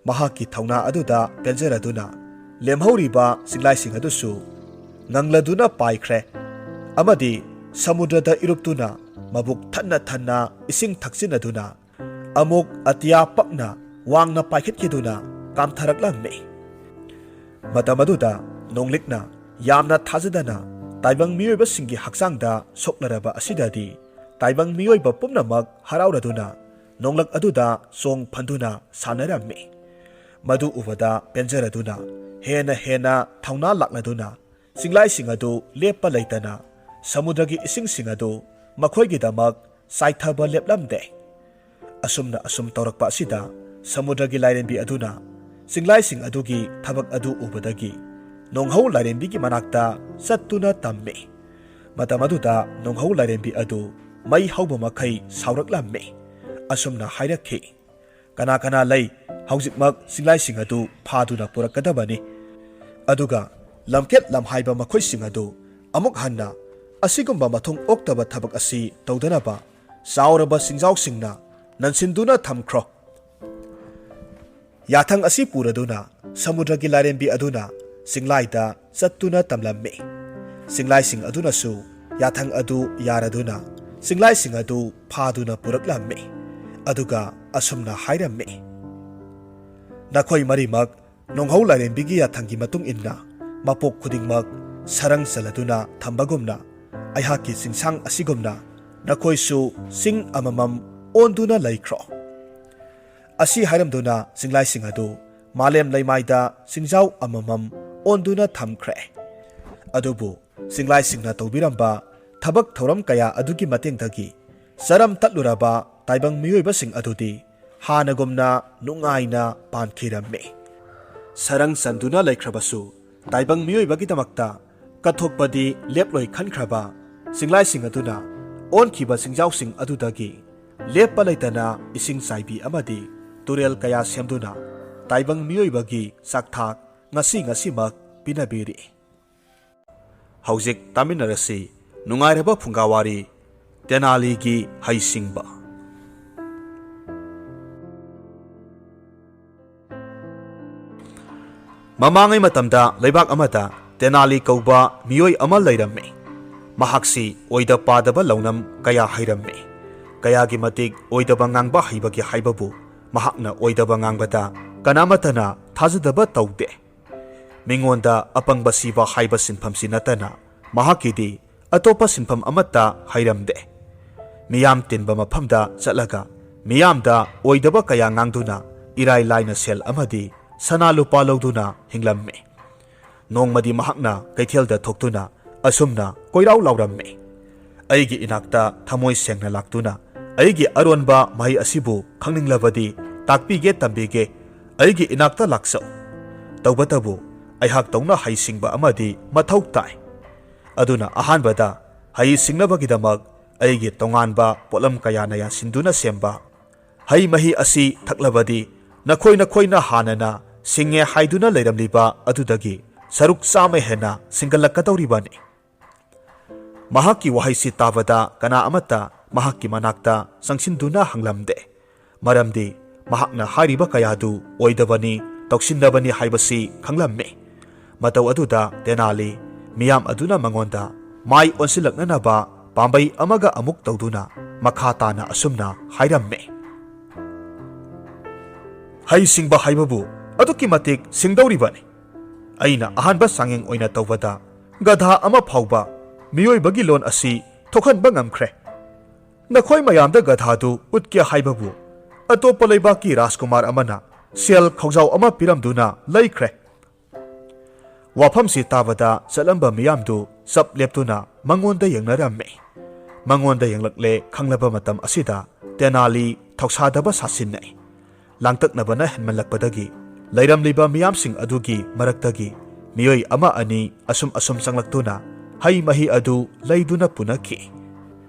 ꯃꯍꯥꯛꯀꯤ ꯊꯧꯅꯥ ꯑꯗꯨꯗ ꯄꯦꯟꯖꯔꯗꯨꯅ ꯂꯦꯝꯍꯧꯔꯤꯕ ꯆꯤꯡꯂꯥꯏꯁꯤꯡ ꯑꯗꯨꯁꯨ ꯉꯪꯂꯗꯨꯅ ꯄꯥꯏꯈ꯭ꯔꯦ ꯑꯃꯗꯤ ꯁꯃꯨꯗ꯭ꯔꯗ ꯏꯔꯨꯞꯇꯨꯅ ꯃꯕꯨꯛ ꯊꯟꯅ ꯊꯟꯅ ꯏꯁꯤꯡ ꯊꯛꯆꯤꯟꯅꯗꯨꯅ ꯑꯃꯨꯛ ꯑꯇꯤꯌꯥ ꯄꯛꯅ ꯋꯥꯡꯅ ꯄꯥꯏꯈꯠꯈꯤꯗꯨꯅ ꯀꯥꯝꯊꯔꯛꯂꯝꯃꯤ꯫ ꯃꯇꯝ ꯑꯗꯨꯗ ꯅꯣꯡꯂꯤꯛꯅ ꯌꯥꯝꯅ ꯊꯥꯖꯗꯅ ꯇꯥꯏꯕꯪ ꯃꯤꯑꯣꯏꯕꯁꯤꯡꯒꯤ ꯍꯛꯆꯥꯡꯗ ꯁꯣꯛꯂꯔꯕ ꯑꯁꯤꯗꯗꯤ ꯇꯥꯏꯕꯪ ꯃꯤꯑꯣꯏꯕ ꯄꯨꯝꯅꯃꯛ ꯍꯔꯥꯎꯔꯗꯨꯅ ꯅꯣꯡꯂꯛ ꯑꯗꯨꯗ ꯆꯣꯡ ꯐꯟꯗꯨꯅ ꯁꯥꯟꯅꯔꯝꯃꯤ꯫ ꯃꯗꯨ ꯎꯕꯗ ꯄꯦꯟꯖꯔꯗꯨꯅ ꯍꯦꯟꯅ ꯍꯦꯟꯅ ꯊꯧꯅꯥ ꯂꯥꯛꯂꯗꯨꯅ ꯆꯤꯡꯂꯥꯏꯁꯤꯡ ꯑꯗꯨ ꯂꯦꯞꯄ ꯂꯩꯇꯅ ꯁꯃꯨꯗ꯭ꯔꯒꯤ ꯏꯁꯤꯡꯁꯤꯡ ꯑꯗꯨ ꯃꯈꯣꯏꯒꯤꯗꯃꯛ ꯆꯥꯏꯊꯕ ꯂꯦꯞꯂꯝꯗꯦ꯫ ꯑꯁꯨꯝꯅ ꯑꯁꯨꯝ ꯇꯧꯔꯛꯄ ꯑꯁꯤꯗ ꯁꯃꯨꯗ꯭ꯔꯒꯤ ꯂꯥꯏꯔꯦꯝꯕꯤ ꯑꯗꯨꯅ ꯆꯤꯡꯂꯥꯏꯁꯤꯡ ꯑꯗꯨꯒꯤ ꯊꯕꯛ ꯑꯗꯨ ꯎꯕꯗꯒꯤ ꯅꯣꯡꯍꯧ ꯂꯥꯏꯔꯦꯝꯕꯤꯒꯤ ꯃꯅꯥꯛꯇ ꯆꯠꯇꯨꯅ ꯇꯝꯃꯤ꯫ ꯃꯇꯝ ꯑꯗꯨꯗ ꯅꯣꯡꯍꯧ ꯂꯥꯏꯔꯦꯝꯕꯤ ꯑꯗꯨ ꯃꯩ ꯍꯧꯕ ꯃꯈꯩ ꯁꯥꯎꯔꯛꯂꯝꯃꯤ꯫ ꯑꯁꯨꯝꯅ ꯍꯥꯏꯔꯛꯈꯤ, "ꯀꯅꯥ ꯀꯅꯥ ꯂꯩ? ꯍꯧꯖꯤꯛꯃꯛ ꯆꯤꯡꯂꯥꯏꯁꯤꯡ ꯑꯗꯨ ꯐꯥꯗꯨꯅ ꯄꯨꯔꯛꯀꯗꯕꯅꯤ꯫ ꯑꯗꯨꯒ ꯂꯝꯀꯦꯠ ꯂꯝꯍꯥꯏꯕ ꯃꯈꯣꯏꯁꯤꯡ ꯑꯗꯨ ꯑꯃꯨꯛ ꯍꯟꯅ ꯑꯁꯤꯒꯨꯝꯕ ꯃꯊꯣꯡ ꯑꯣꯛꯇꯕ ꯊꯕꯛ ꯑꯁꯤ ꯇꯧꯗꯅꯕ ꯆꯥꯎꯔꯕ ꯆꯤꯡꯖꯥꯎꯁꯤꯡꯅ ꯅꯟꯁꯤꯟꯗꯨꯅ ꯊꯝꯈ꯭ꯔꯣ"꯫ ꯌꯥꯊꯪ ꯑꯁꯤ ꯄꯨꯔꯗꯨꯅ ꯁꯃꯨꯗ꯭ꯔꯒꯤ ꯂꯥꯏꯔꯦꯝꯕꯤ ꯑꯗꯨꯅ ꯆꯤꯡꯂꯥꯏꯗ ꯆꯠꯇꯨꯅ ꯇꯝꯂꯝꯃꯤ꯫ ꯆꯤꯡꯂꯥꯏꯁꯤꯡ ꯑꯗꯨꯅꯁꯨ ꯌꯥꯊꯪ ꯑꯗꯨ ꯌꯥꯔꯗꯨꯅ ꯆꯤꯡꯂꯥꯏꯁꯤꯡ ꯑꯗꯨ ꯐꯥꯗꯨꯅ ꯄꯨꯔꯛꯂꯝꯃꯤ꯫ ꯑꯗꯨꯒ ꯑꯁꯨꯝꯅ ꯍꯥꯏꯔꯝꯃꯤ, "ꯅꯈꯣꯏ ꯃꯔꯤꯃꯛ ꯅꯣꯡꯍꯧ ꯂꯥꯏꯔꯦꯝꯕꯤꯒꯤ ꯌꯥꯊꯪꯒꯤ ꯃꯇꯨꯡ ꯏꯟꯅ ꯃꯄꯣꯛ ꯈꯨꯗꯤꯡꯃꯛ ꯁꯔꯪ ꯆꯜꯂꯗꯨꯅ ꯊꯝꯕꯒꯨꯝꯅ, ꯑꯩꯍꯥꯛꯀꯤ ꯆꯤꯡꯁꯥꯡ ꯑꯁꯤꯒꯨꯝꯅ ꯅꯈꯣꯏꯁꯨ ꯆꯤꯡ ꯑꯃꯃꯝ ꯑꯣꯟꯗꯨꯅ ꯂꯩꯈ꯭ꯔꯣ"꯫ ꯑꯁꯤ ꯍꯥꯏꯔꯝꯗꯨꯅ ꯆꯤꯡꯂꯥꯏꯁꯤꯡ ꯑꯗꯨ ꯃꯥꯂꯦꯝ ꯂꯩꯃꯥꯏꯗ ꯆꯤꯡꯖꯥꯎ ꯑꯃꯃꯝ ꯑꯣꯟꯗꯨꯅ ꯊꯝꯈ꯭ꯔꯦ꯫ ꯑꯗꯨꯕꯨ ꯆꯤꯡꯂꯥꯏꯁꯤꯡꯅ ꯇꯧꯕꯤꯔꯝꯕ ꯊꯕꯛ ꯊꯧꯔꯝ ꯀꯌꯥ ꯑꯗꯨꯒꯤ ꯃꯇꯦꯡꯗꯒꯤ ꯆꯔꯝ ꯇꯠꯂꯨꯔꯕ ꯇꯥꯏꯕꯪ ꯃꯤꯑꯣꯏꯕꯁꯤꯡ ꯑꯗꯨꯗꯤ ꯍꯥꯟꯅꯒꯨꯝꯅ ꯅꯨꯡꯉꯥꯏꯅ ꯄꯥꯟꯈꯤꯔꯝꯃꯤ꯫ ꯁꯔꯪ ꯆꯟꯗꯨꯅ ꯂꯩꯈ꯭ꯔꯕꯁꯨ, ꯇꯥꯏꯕꯪ ꯃꯤꯑꯣꯏꯕꯒꯤꯗꯃꯛꯇ ꯀꯠꯊꯣꯛꯄꯗꯤ ꯂꯦꯞꯂꯣꯏ ꯈꯟꯈ꯭ꯔꯕ ꯆꯤꯡꯂꯥꯏꯁꯤꯡ ꯑꯗꯨꯅ ꯑꯣꯟꯈꯤꯕ ꯆꯤꯡꯖꯥꯎꯁꯤꯡ ꯑꯗꯨꯗꯒꯤ ꯂꯦꯞꯄ ꯂꯩꯇꯅ ꯏꯁꯤꯡ ꯆꯥꯏꯕꯤ ꯑꯃꯗꯤ ꯇꯨꯔꯦꯜ ꯀꯌꯥ ꯁꯦꯝꯗꯨꯅ ꯇꯥꯏꯕꯪ ꯃꯤꯑꯣꯏꯕꯒꯤ ꯆꯥꯛꯊꯥꯛ ꯉꯁꯤ ꯉꯁꯤꯃꯛ ꯄꯤꯅꯕꯤꯔꯤ꯫ ꯍꯧꯖꯤꯛ ꯇꯥꯃꯤꯟꯅꯔꯁꯤ ꯅꯨꯡꯉꯥꯏꯔꯕ ꯐꯨꯡꯒꯥꯋꯥꯔꯤ ꯇꯦꯅꯥꯂꯤꯒꯤ ꯍꯩꯁꯤꯡꯕ꯫ ꯃꯃꯥꯡꯉꯩ ꯃꯇꯝꯗ ꯂꯩꯕꯥꯛ ꯑꯃꯗ ꯇꯦꯅꯥꯂꯤ ꯀꯧꯕ ꯃꯤꯑꯣꯏ ꯑꯃ ꯂꯩꯔꯝꯃꯤ꯫ ꯃꯍꯥꯛꯁꯤ ꯑꯣꯏꯗ ꯄꯥꯗꯕ ꯂꯧꯅꯝ ꯀꯌꯥ ꯍꯩꯔꯝꯃꯤ꯫ ꯀꯌꯥꯒꯤ ꯃꯇꯤꯛ ꯑꯣꯏꯗꯕ ꯉꯥꯡꯕ ꯍꯩꯕꯒꯦ ꯍꯥꯏꯕꯕꯨ, ꯃꯍꯥꯛꯅ ꯑꯣꯏꯗꯕ ꯉꯥꯡꯕꯗ ꯀꯅꯥꯃꯠꯇꯅ ꯊꯥꯖꯗꯕ ꯇꯧꯗꯦ꯫ ꯃꯤꯉꯣꯟꯗ ꯑꯄꯪꯕ ꯁꯤꯕ ꯍꯥꯏꯕ ꯁꯤꯟꯐꯝꯁꯤ ꯅꯠꯇꯅ ꯃꯍꯥꯛꯀꯤꯗꯤ ꯑꯇꯣꯞꯄ ꯁꯤꯟꯐꯝ ꯑꯃꯠꯇ ꯍꯩꯔꯝꯗꯦ꯫ ꯃꯤꯌꯥꯝ ꯇꯤꯟꯕ ꯃꯐꯝꯗ ꯆꯠꯂꯒ ꯃꯤꯌꯥꯝꯗ ꯑꯣꯏꯗꯕ ꯀꯌꯥ ꯉꯥꯡꯗꯨꯅ ꯏꯔꯥꯏ ꯂꯥꯏꯅ ꯁꯦꯜ ꯑꯃꯗꯤ ꯁꯅꯥ ꯂꯨꯄꯥ ꯂꯧꯗꯨꯅ ꯍꯤꯡꯂꯝꯃꯤ꯫ ꯅꯣꯡꯃꯗꯤ ꯃꯍꯥꯛꯅ ꯀꯩꯊꯦꯜꯗ ꯊꯣꯛꯇꯨꯅ ꯑꯁꯨꯝꯅ ꯀꯣꯏꯔꯥꯎ ꯂꯥꯎꯔꯝꯃꯤ, "ꯑꯩꯒꯤ ꯏꯅꯥꯛꯇ ꯊꯃꯣꯏ ꯁꯦꯡꯅ ꯂꯥꯛꯇꯨꯅ ꯑꯩꯒꯤ ꯑꯔꯣꯟꯕ ꯃꯍꯩ ꯑꯁꯤꯕꯨ ꯈꯪꯅꯤꯡꯂꯕꯗꯤ ꯇꯥꯛꯄꯤꯒꯦ, ꯇꯝꯕꯤꯒꯦ꯫ ꯑꯩꯒꯤ ꯏꯅꯥꯛꯇ ꯂꯥꯛꯆꯧ꯫ ꯇꯧꯕꯇꯕꯨ ꯑꯩꯍꯥꯛꯇꯧꯅ ꯍꯩꯁꯤꯡꯕ ꯑꯃꯗꯤ ꯃꯊꯧ ꯇꯥꯏ꯫ ꯑꯗꯨꯅ ꯑꯍꯥꯟꯕꯗ ꯍꯩ ꯁꯤꯡꯅꯕꯒꯤꯗꯃꯛ ꯑꯩꯒꯤ ꯇꯣꯉꯥꯟꯕ ꯄꯣꯠꯂꯝ ꯀꯌꯥꯅ ꯌꯥꯟꯁꯤꯟꯗꯨꯅ ꯁꯦꯝꯕ ꯍꯩ ꯃꯍꯤ ꯑꯁꯤ ꯊꯛꯂꯕꯗꯤ ꯅꯈꯣꯏ ꯅꯈꯣꯏꯅ ꯍꯥꯟꯅꯅ ꯁꯤꯡꯉꯦ ꯍꯥꯏꯗꯨꯅ ꯂꯩꯔꯝꯂꯤꯕ ꯑꯗꯨꯗꯒꯤ ꯁꯔꯨꯛ ꯆꯥꯝꯃ ꯍꯦꯟꯅ ꯁꯤꯡꯒꯠꯂꯛꯀꯗꯧꯔꯤꯕꯅꯤ"꯫ ꯃꯍꯥꯛꯀꯤ ꯋꯥꯍꯩꯁꯤ ꯇꯥꯕꯗ ꯀꯅꯥ ꯑꯃꯠꯇ ꯃꯍꯥꯛꯀꯤ ꯃꯅꯥꯛꯇ ꯆꯪꯁꯤꯟꯗꯨꯅ ꯍꯪꯂꯝꯗꯦ꯫ ꯃꯔꯝꯗꯤ ꯃꯍꯥꯛꯅ ꯍꯥꯏꯔꯤꯕ ꯀꯌꯥꯗꯨ ꯑꯣꯏꯗꯕꯅꯤ, ꯇꯧꯁꯤꯟꯅꯕꯅꯤ ꯍꯥꯏꯕꯁꯤ ꯈꯪꯂꯝꯃꯤ꯫ ꯃꯇꯧ ꯑꯗꯨꯗ ꯇꯦꯅꯥꯂꯤ ꯃꯤꯌꯥꯝ ꯑꯗꯨꯅ ꯃꯉꯣꯟꯗ ꯃꯥꯏ ꯑꯣꯟꯁꯤꯜꯂꯛꯅꯅꯕ ꯄꯥꯝꯕꯩ ꯑꯃꯒ ꯑꯃꯨꯛ ꯇꯧꯗꯨꯅ ꯃꯈꯥ ꯇꯥꯅ ꯑꯁꯨꯝꯅ ꯍꯥꯏꯔꯝꯃꯤ꯫ "ꯍꯩ ꯁꯤꯡꯕ ꯍꯥꯏꯕꯕꯨ ꯑꯗꯨꯛꯀꯤ ꯃꯇꯤꯛ ꯁꯤꯡꯗꯧꯔꯤꯕꯅꯤ꯫ ꯑꯩꯅ ꯑꯍꯥꯟꯕ ꯆꯥꯡꯌꯦꯡ ꯑꯣꯏꯅ ꯇꯧꯕꯗ ꯒꯙꯥ ꯑꯃ ꯐꯥꯎꯕ ꯃꯤꯑꯣꯏꯕꯒꯤ ꯂꯣꯟ ꯑꯁꯤ ꯊꯣꯛꯍꯟꯕ ꯉꯝꯈ꯭ꯔꯦ꯫ ꯅꯈꯣꯏ ꯃꯌꯥꯝꯗ ꯒꯙꯥꯗꯨ ꯎꯠꯀꯦ ꯍꯥꯏꯕꯕꯨ ꯑꯇꯣꯞꯄ ꯂꯩꯕꯥꯛꯀꯤ ꯔꯥꯖꯀꯨꯃꯥꯔ ꯑꯃꯅ ꯁꯦꯜ ꯈꯧꯖꯥꯎ ꯑꯃ ꯄꯤꯔꯝꯗꯨꯅ ꯂꯩꯈ꯭ꯔꯦ"꯫ ꯋꯥꯐꯝꯁꯤ ꯇꯥꯕꯗ ꯆꯠꯂꯝꯕ ꯃꯤꯌꯥꯝꯗꯨ ꯆꯞ ꯂꯦꯞꯇꯨꯅ ꯃꯉꯣꯟꯗ ꯌꯦꯡꯅꯔꯝꯃꯤ꯫ ꯃꯉꯣꯟꯗ ꯌꯦꯡꯂꯛꯂꯦ ꯈꯪꯂꯕ ꯃꯇꯝ ꯑꯁꯤꯗ ꯇꯦꯅꯥꯂꯤ ꯊꯧꯁꯥꯗꯕ ꯁꯥꯁꯤꯟꯅꯩ꯫ ꯂꯥꯡꯇꯛꯅꯕꯅ ꯍꯦꯟꯃꯜꯂꯛꯄꯗꯒꯤ ꯂꯩꯔꯝꯂꯤꯕ ꯃꯤꯌꯥꯝꯁꯤꯡ ꯑꯗꯨꯒꯤ ꯃꯔꯛꯇꯒꯤ ꯃꯤꯑꯣꯏ ꯑꯃ ꯑꯅꯤ ꯑꯁꯨꯝ ꯑꯁꯨꯝ ꯆꯪꯂꯛꯇꯨꯅ ꯍꯩ ꯃꯍꯤ ꯑꯗꯨ ꯂꯩꯗꯨꯅ ꯄꯨꯅꯈꯤ꯫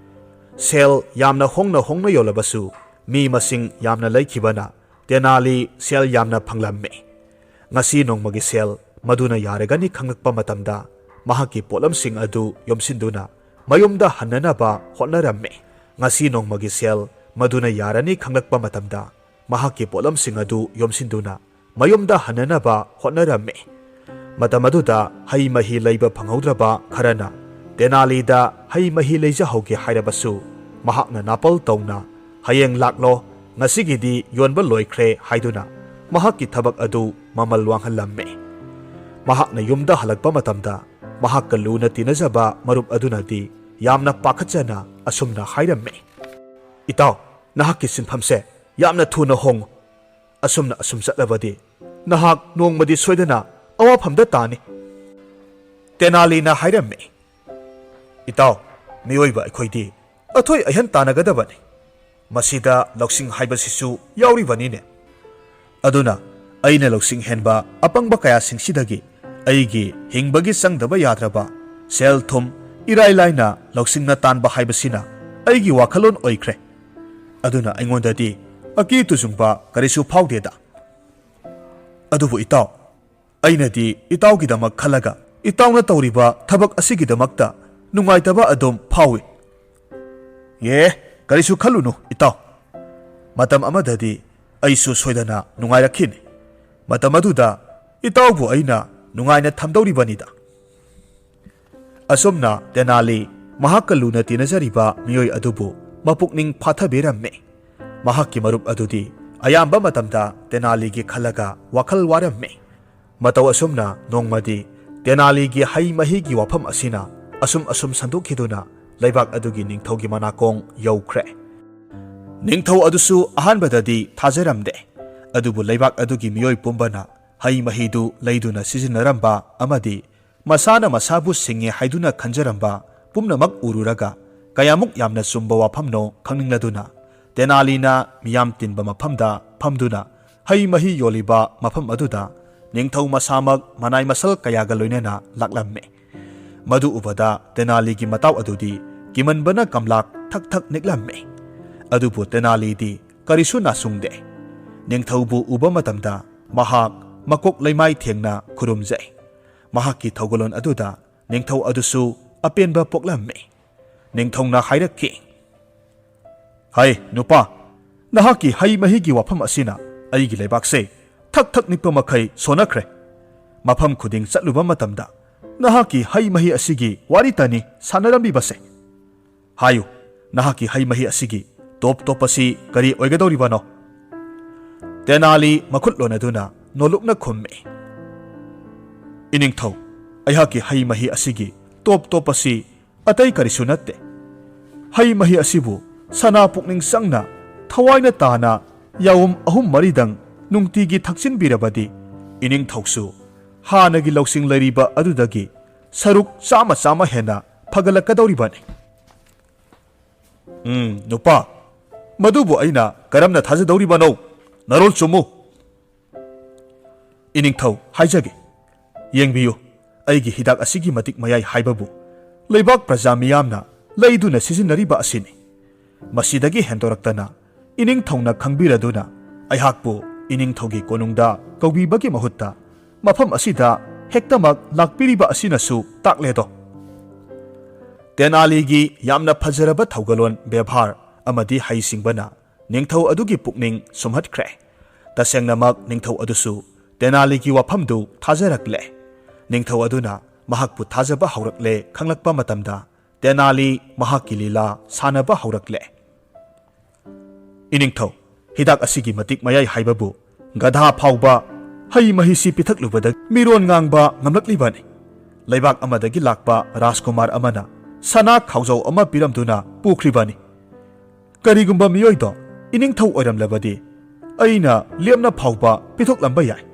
ꯁꯦꯜ ꯌꯥꯝꯅ ꯍꯣꯡꯅ ꯍꯣꯡꯅ ꯌꯣꯜꯂꯕꯁꯨ ꯃꯤ ꯃꯁꯤꯡ ꯌꯥꯝꯅ ꯂꯩꯈꯤꯕꯅ ꯇꯦꯅꯥꯂꯤ ꯁꯦꯜ ꯌꯥꯝꯅ ꯐꯪꯂꯝꯃꯤ꯫ ꯉꯁꯤ ꯅꯣꯡꯃꯒꯤ ꯁꯦꯜ ꯃꯗꯨꯅ ꯌꯥꯔꯒꯅꯤ ꯈꯪꯂꯛꯄ ꯃꯇꯝꯗ ꯃꯍꯥꯛꯀꯤ ꯄꯣꯠꯂꯝꯁꯤꯡ ꯑꯗꯨ ꯌꯣꯝꯁꯤꯟꯗꯨꯅ ꯃꯌꯨꯝꯗ ꯍꯟꯅꯅꯕ ꯍꯣꯠꯅꯔꯝꯃꯤ꯫ ꯉꯁꯤ ꯅꯣꯡꯃꯒꯤ ꯁꯦꯜ ꯃꯗꯨꯅ ꯌꯥꯔꯅꯤ ꯈꯪꯂꯛꯄ ꯃꯇꯝꯗ ꯃꯍꯥꯛꯀꯤ ꯄꯣꯠꯂꯝꯁꯤꯡ ꯑꯗꯨ ꯌꯣꯝꯁꯤꯟꯗꯨꯅ ꯃꯌꯨꯝꯗ ꯍꯟꯅꯅꯕ ꯍꯣꯠꯅꯔꯝꯃꯤ꯫ ꯃꯇꯝ ꯑꯗꯨꯗ ꯍꯩ ꯃꯍꯤ ꯂꯩꯕ ꯐꯪꯍꯧꯗ꯭ꯔꯕ ꯈꯔꯅ ꯇꯦꯅꯥꯂꯤꯗ ꯍꯩ ꯃꯍꯤ ꯂꯩꯖꯍꯧꯒꯦ ꯍꯥꯏꯔꯕꯁꯨ ꯃꯍꯥꯛꯅ ꯅꯥꯄꯜ ꯇꯧꯅ "ꯍꯌꯦꯡ ꯂꯥꯛꯂꯣ, ꯉꯁꯤꯒꯤꯗꯤ ꯌꯣꯟꯕ ꯂꯣꯏꯈ꯭ꯔꯦ" ꯍꯥꯏꯗꯨꯅ ꯃꯍꯥꯛꯀꯤ ꯊꯕꯛ ꯑꯗꯨ ꯃꯃꯜ ꯋꯥꯡꯍꯜꯂꯝꯃꯤ꯫ ꯃꯍꯥꯛꯅ ꯌꯨꯝꯗ ꯍꯜꯂꯛꯄ ꯃꯇꯝꯗ ꯃꯍꯥꯛꯀ ꯂꯨꯅ ꯇꯤꯟꯅꯖꯕ ꯃꯔꯨꯞ ꯑꯗꯨꯅꯗꯤ ꯌꯥꯝꯅ ꯄꯥꯈꯠꯆꯅ ꯑꯁꯨꯝꯅ ꯍꯥꯏꯔꯝꯃꯤ, "ꯏꯇꯥꯎ, ꯅꯍꯥꯛꯀꯤ ꯁꯤꯟꯐꯝꯁꯦ ꯌꯥꯝꯅ ꯊꯨꯅ ꯍꯣꯡꯉꯨ꯫ ꯑꯁꯨꯝꯅ ꯑꯁꯨꯝ ꯆꯠꯂꯕꯗꯤ ꯅꯍꯥꯛ ꯅꯣꯡꯃꯗꯤ ꯁꯣꯏꯗꯅ ꯑꯋꯥꯐꯝꯗ ꯇꯥꯅꯤ"꯫ ꯇꯦꯅꯥꯂꯤꯅ ꯍꯥꯏꯔꯝꯃꯤ, "ꯏꯇꯥꯎ, ꯃꯤꯑꯣꯏꯕ ꯑꯩꯈꯣꯏꯗꯤ ꯑꯊꯣꯏ ꯑꯍꯦꯟ ꯇꯥꯟꯅꯒꯗꯕꯅꯤ꯫ ꯃꯁꯤꯗ ꯂꯧꯁꯤꯡ ꯍꯥꯏꯕꯁꯤꯁꯨ ꯌꯥꯎꯔꯤꯕꯅꯤꯅꯦ꯫ ꯑꯗꯨꯅ ꯑꯩꯅ ꯂꯧꯁꯤꯡ ꯍꯦꯟꯕ ꯑꯄꯪꯕ ꯀꯌꯥꯁꯤꯡꯁꯤꯗꯒꯤ ꯑꯩꯒꯤ ꯍꯤꯡꯕꯒꯤ ꯆꯪꯗꯕ ꯌꯥꯗ꯭ꯔꯕ ꯁꯦꯜ ꯊꯨꯝ ꯏꯔꯥꯏ ꯂꯥꯏꯅ ꯂꯧꯁꯤꯡꯅ ꯇꯥꯟꯕ ꯍꯥꯏꯕꯁꯤꯅ ꯑꯩꯒꯤ ꯋꯥꯈꯜꯂꯣꯟ ꯑꯣꯏꯈ꯭ꯔꯦ꯫ ꯑꯗꯨꯅ ꯑꯩꯉꯣꯟꯗꯗꯤ ꯑꯀꯤ ꯇꯨꯖꯨꯡꯕ ꯀꯔꯤꯁꯨ ꯐꯥꯎꯗꯦꯗ꯫ ꯑꯗꯨꯕꯨ ꯏꯇꯥꯎ, ꯑꯩꯅꯗꯤ ꯏꯇꯥꯎꯒꯤꯗꯃꯛ ꯈꯜꯂꯒ ꯏꯇꯥꯎꯅ ꯇꯧꯔꯤꯕ ꯊꯕꯛ ꯑꯁꯤꯒꯤꯗꯃꯛꯇ ꯅꯨꯡꯉꯥꯏꯇꯕ ꯑꯗꯨꯝ ꯐꯥꯎꯏ"꯫ "ꯑꯦ, ꯀꯔꯤꯁꯨ ꯈꯜꯂꯨꯅꯨ ꯏꯇꯥꯎ꯫ ꯃꯇꯝ ꯑꯃꯗꯗꯤ ꯑꯩꯁꯨ ꯁꯣꯏꯗꯅ ꯅꯨꯡꯉꯥꯏꯔꯛꯈꯤꯅꯤ꯫ ꯃꯇꯝ ꯑꯗꯨꯗ ꯏꯇꯥꯎꯕꯨ ꯑꯩꯅ ꯅꯨꯡꯉꯥꯏꯅ ꯊꯝꯗꯧꯔꯤꯕꯅꯤꯗ"꯫ ꯑꯁꯨꯝꯅ ꯇꯦꯅꯥꯂꯤ ꯃꯍꯥꯛꯀ ꯂꯨꯅ ꯇꯤꯟꯅꯖꯔꯤꯕ ꯃꯤꯑꯣꯏ ꯑꯗꯨꯕꯨ ꯃꯄꯨꯛꯅꯤꯡ ꯐꯥꯊꯕꯤꯔꯝꯃꯤ꯫ ꯃꯍꯥꯛꯀꯤ ꯃꯔꯨꯞ ꯑꯗꯨꯗꯤ ꯑꯌꯥꯝꯕ ꯃꯇꯝꯗ ꯇꯦꯅꯥꯂꯤꯒꯤ ꯈꯜꯂꯒ ꯋꯥꯈꯜ ꯋꯥꯔꯝꯃꯤ꯫ ꯃꯇꯧ ꯑꯁꯨꯝꯅ ꯅꯣꯡꯃꯗꯤ ꯇꯦꯅꯥꯂꯤꯒꯤ ꯍꯩ ꯃꯍꯤꯒꯤ ꯋꯥꯐꯝ ꯑꯁꯤꯅ ꯑꯁꯨꯝ ꯑꯁꯨꯝ ꯁꯟꯗꯣꯛꯈꯤꯗꯨꯅ ꯂꯩꯕꯥꯛ ꯑꯗꯨꯒꯤ ꯅꯤꯡꯊꯧꯒꯤ ꯃꯅꯥꯀꯣꯡ ꯌꯧꯈ꯭ꯔꯦ꯫ ꯅꯤꯡꯊꯧ ꯑꯗꯨꯁꯨ ꯑꯍꯥꯟꯕꯗꯗꯤ ꯊꯥꯖꯔꯝꯗꯦ, ꯑꯗꯨꯕꯨ ꯂꯩꯕꯥꯛ ꯑꯗꯨꯒꯤ ꯃꯤꯑꯣꯏ ꯄꯨꯝꯕꯅ ꯍꯩ ꯃꯍꯤꯗꯨ ꯂꯩꯗꯨꯅ ꯁꯤꯖꯤꯟꯅꯔꯝꯕ ꯑꯃꯗꯤ ꯃꯁꯥꯅ ꯃꯁꯥꯕꯨ ꯁꯤꯡꯉꯦ ꯍꯥꯏꯗꯨꯅ ꯈꯟꯖꯔꯝꯕ ꯄꯨꯝꯅꯃꯛ ꯎꯔꯨꯔꯒ ꯀꯌꯥꯃꯨꯛ ꯌꯥꯝꯅ ꯆꯨꯝꯕ ꯋꯥꯐꯝꯅꯣ ꯈꯪꯅꯤꯡꯂꯗꯨꯅ ꯇꯦꯅꯥꯂꯤꯅ ꯃꯤꯌꯥꯝ ꯇꯤꯟꯕ ꯃꯐꯝꯗ ꯐꯝꯗꯨꯅ ꯍꯩ ꯃꯍꯤ ꯌꯣꯜꯂꯤꯕ ꯃꯐꯝ ꯑꯗꯨꯗ ꯅꯤꯡꯊꯧ ꯃꯁꯥꯃꯛ ꯃꯅꯥꯏ ꯃꯁꯜ ꯀꯌꯥꯒ ꯂꯣꯏꯅꯅ ꯂꯥꯛꯂꯝꯃꯤ꯫ ꯃꯗꯨ ꯎꯕꯗ ꯇꯦꯅꯥꯂꯤꯒꯤ ꯃꯇꯥꯎ ꯑꯗꯨꯗꯤ ꯀꯤꯃꯟꯕꯅ ꯀꯝꯂꯥꯛ ꯊꯛ ꯊꯛ ꯅꯤꯛꯂꯝꯃꯤ꯫ ꯑꯗꯨꯕꯨ ꯇꯦꯅꯥꯂꯤꯗꯤ ꯀꯔꯤꯁꯨ ꯅꯥꯁꯨꯡꯗꯦ꯫ ꯅꯤꯡꯊꯧꯕꯨ ꯎꯕ ꯃꯇꯝꯗ ꯃꯍꯥꯛ ꯃꯀꯣꯛ ꯂꯩꯃꯥꯏ ꯊꯦꯡꯅ ꯈꯨꯔꯨꯝꯖꯩ꯫ ꯃꯍꯥꯛꯀꯤ ꯊꯧꯒꯜꯂꯣꯟ ꯑꯗꯨꯗ ꯅꯤꯡꯊꯧ ꯑꯗꯨꯁꯨ ꯑꯄꯦꯟꯕ ꯄꯣꯛꯂꯝꯃꯤ꯫ ꯅꯤꯡꯊꯧꯅ ꯍꯥꯏꯔꯛꯈꯤ, "ꯍꯩ ꯅꯨꯄꯥ, ꯅꯍꯥꯛꯀꯤ ꯍꯩ ꯃꯍꯤꯒꯤ ꯋꯥꯐꯝ ꯑꯁꯤꯅ ꯑꯩꯒꯤ ꯂꯩꯕꯥꯛꯁꯦ ꯊꯛ ꯊꯛ ꯅꯤꯛꯄ ꯃꯈꯩ ꯁꯣꯟꯅꯈ꯭ꯔꯦ꯫ ꯃꯐꯝ ꯈꯨꯗꯤꯡ ꯆꯠꯂꯨꯕ ꯃꯇꯝꯗ ꯅꯍꯥꯛꯀꯤ ꯍꯩ ꯃꯍꯤ ꯑꯁꯤꯒꯤ ꯋꯥꯔꯤꯇꯅꯤ ꯁꯥꯟꯅꯔꯝꯂꯤꯕꯁꯦ꯫ ꯍꯥꯏꯌꯨ, ꯅꯍꯥꯛꯀꯤ ꯍꯩ ꯃꯍꯤ ꯑꯁꯤꯒꯤ ꯇꯣꯞ ꯇꯣꯞꯄꯁꯤ ꯀꯔꯤ ꯑꯣꯏꯒꯗꯧꯔꯤꯕꯅꯣ?" ꯇꯦꯅꯥꯂꯤ ꯃꯈꯨꯠ ꯂꯣꯟꯅꯗꯨꯅ ꯅꯣꯂꯨꯛꯅ ꯈꯨꯝꯃꯤ, "ꯏꯅꯤꯡꯊꯧ, ꯑꯩꯍꯥꯛꯀꯤ ꯍꯩ ꯃꯍꯤ ꯑꯁꯤꯒꯤ ꯇꯣꯞ ꯇꯣꯞꯄꯁꯤ ꯑꯇꯩ ꯀꯔꯤꯁꯨ ꯅꯠꯇꯦ꯫ ꯍꯩ ꯃꯍꯤ ꯑꯁꯤꯕꯨ ꯁꯅꯥ ꯄꯨꯛꯅꯤꯡ ꯆꯪꯅ ꯊꯋꯥꯏꯅ ꯇꯥꯅ ꯌꯥꯎꯝ ꯑꯍꯨꯝ ꯃꯔꯤꯗꯪ ꯅꯨꯡꯇꯤꯒꯤ ꯊꯛꯆꯤꯟꯕꯤꯔꯕꯗꯤ ꯏꯅꯤꯡꯊꯧꯁꯨ ꯍꯥꯟꯅꯒꯤ ꯂꯧꯁꯤꯡ ꯂꯩꯔꯤꯕ ꯑꯗꯨꯗꯒꯤ ꯁꯔꯨꯛ ꯆꯥꯝꯃ ꯆꯥꯝꯃ ꯍꯦꯟꯅ ꯐꯒꯠꯂꯛꯀꯗꯧꯔꯤꯕꯅꯤ꯫" "ꯎꯝ, ꯅꯨꯄꯥ, ꯃꯗꯨꯕꯨ ꯑꯩꯅ ꯀꯔꯝꯅ ꯊꯥꯖꯗꯧꯔꯤꯕꯅꯣ? ꯅꯔꯣꯜ ꯆꯨꯝꯃꯨ꯫" "ꯏꯅꯤꯡꯊꯧ, ꯍꯥꯏꯖꯒꯦ꯫ ꯌꯦꯡꯕꯤꯌꯨ, ꯑꯩꯒꯤ ꯍꯤꯗꯥꯛ ꯑꯁꯤꯒꯤ ꯃꯇꯤꯛ ꯃꯌꯥꯏ ꯍꯥꯏꯕꯕꯨ ꯂꯩꯕꯥꯛ ꯄ꯭ꯔꯖꯥ ꯃꯤꯌꯥꯝꯅ ꯂꯩꯗꯨꯅ ꯁꯤꯖꯤꯟꯅꯔꯤꯕ ꯑꯁꯤꯅꯤ꯫ ꯃꯁꯤꯗꯒꯤ ꯍꯦꯟꯗꯣꯔꯛꯇꯅ ꯏꯅꯤꯡꯊꯧꯅ ꯈꯪꯕꯤꯔꯗꯨꯅ ꯑꯩꯍꯥꯛꯄꯨ ꯏꯅꯤꯡꯊꯧꯒꯤ ꯀꯣꯅꯨꯡꯗ ꯀꯧꯕꯤꯕꯒꯤ ꯃꯍꯨꯠꯇ ꯃꯐꯝ ꯑꯁꯤꯗ ꯍꯦꯛꯇꯃꯛ ꯂꯥꯛꯄꯤꯔꯤꯕ ꯑꯁꯤꯅꯁꯨ ꯇꯥꯛꯂꯦꯗꯣ꯫" ꯇꯦꯅꯥꯂꯤꯒꯤ ꯌꯥꯝꯅ ꯐꯖꯔꯕ ꯊꯧꯒꯜꯂꯣꯟ ꯕꯦꯕꯥꯔ ꯑꯃꯗꯤ ꯍꯩꯁꯤꯡꯕꯅ ꯅꯤꯡꯊꯧ ꯑꯗꯨꯒꯤ ꯄꯨꯛꯅꯤꯡ ꯁꯨꯝꯍꯠꯈ꯭ꯔꯦ꯫ ꯇꯁꯦꯡꯅꯃꯛ ꯅꯤꯡꯊꯧ ꯑꯗꯨꯁꯨ ꯇꯦꯅꯥꯂꯤꯒꯤ ꯋꯥꯐꯝꯗꯨ ꯊꯥꯖꯔꯛꯂꯦ꯫ ꯅꯤꯡꯊꯧ ꯑꯗꯨꯅ ꯃꯍꯥꯛꯄꯨ ꯊꯥꯖꯕ ꯍꯧꯔꯛꯂꯦ ꯈꯪꯂꯛꯄ ꯃꯇꯝꯗ ꯇꯦꯅꯥꯂꯤ ꯃꯍꯥꯛꯀꯤ ꯂꯤꯂꯥ ꯁꯥꯟꯅꯕ ꯍꯧꯔꯛꯂꯦ꯫ "ꯏꯅꯤꯡꯊꯧ, ꯍꯤꯗꯥꯛ ꯑꯁꯤꯒꯤ ꯃꯇꯤꯛ ꯃꯌꯥꯏ ꯍꯥꯏꯕꯕꯨ ꯒꯙꯥ ꯐꯥꯎꯕ ꯍꯩ ꯃꯍꯤꯁꯤ ꯄꯤꯊꯛꯂꯨꯕꯗ ꯃꯤꯔꯣꯟ ꯉꯥꯡꯕ ꯉꯝꯂꯛꯂꯤꯕꯅꯤ꯫ ꯂꯩꯕꯥꯛ ꯑꯃꯗꯒꯤ ꯂꯥꯛꯄ ꯔꯥꯖꯀꯨꯃꯥꯔ ꯑꯃꯅ ꯁꯅꯥ ꯈꯥꯎꯖꯥꯎ ꯑꯃ ꯄꯤꯔꯝꯗꯨꯅ ꯄꯨꯈ꯭ꯔꯤꯕꯅꯤ꯫ ꯀꯔꯤꯒꯨꯝꯕ ꯃꯤꯑꯣꯏꯗꯣ ꯏꯅꯤꯡꯊꯧ ꯑꯣꯏꯔꯝꯂꯕꯗꯤ ꯑꯩꯅ ꯂꯦꯝꯅ ꯐꯥꯎꯕ ꯄꯤꯊꯣꯛꯂꯝꯕ ꯌꯥꯏ꯫"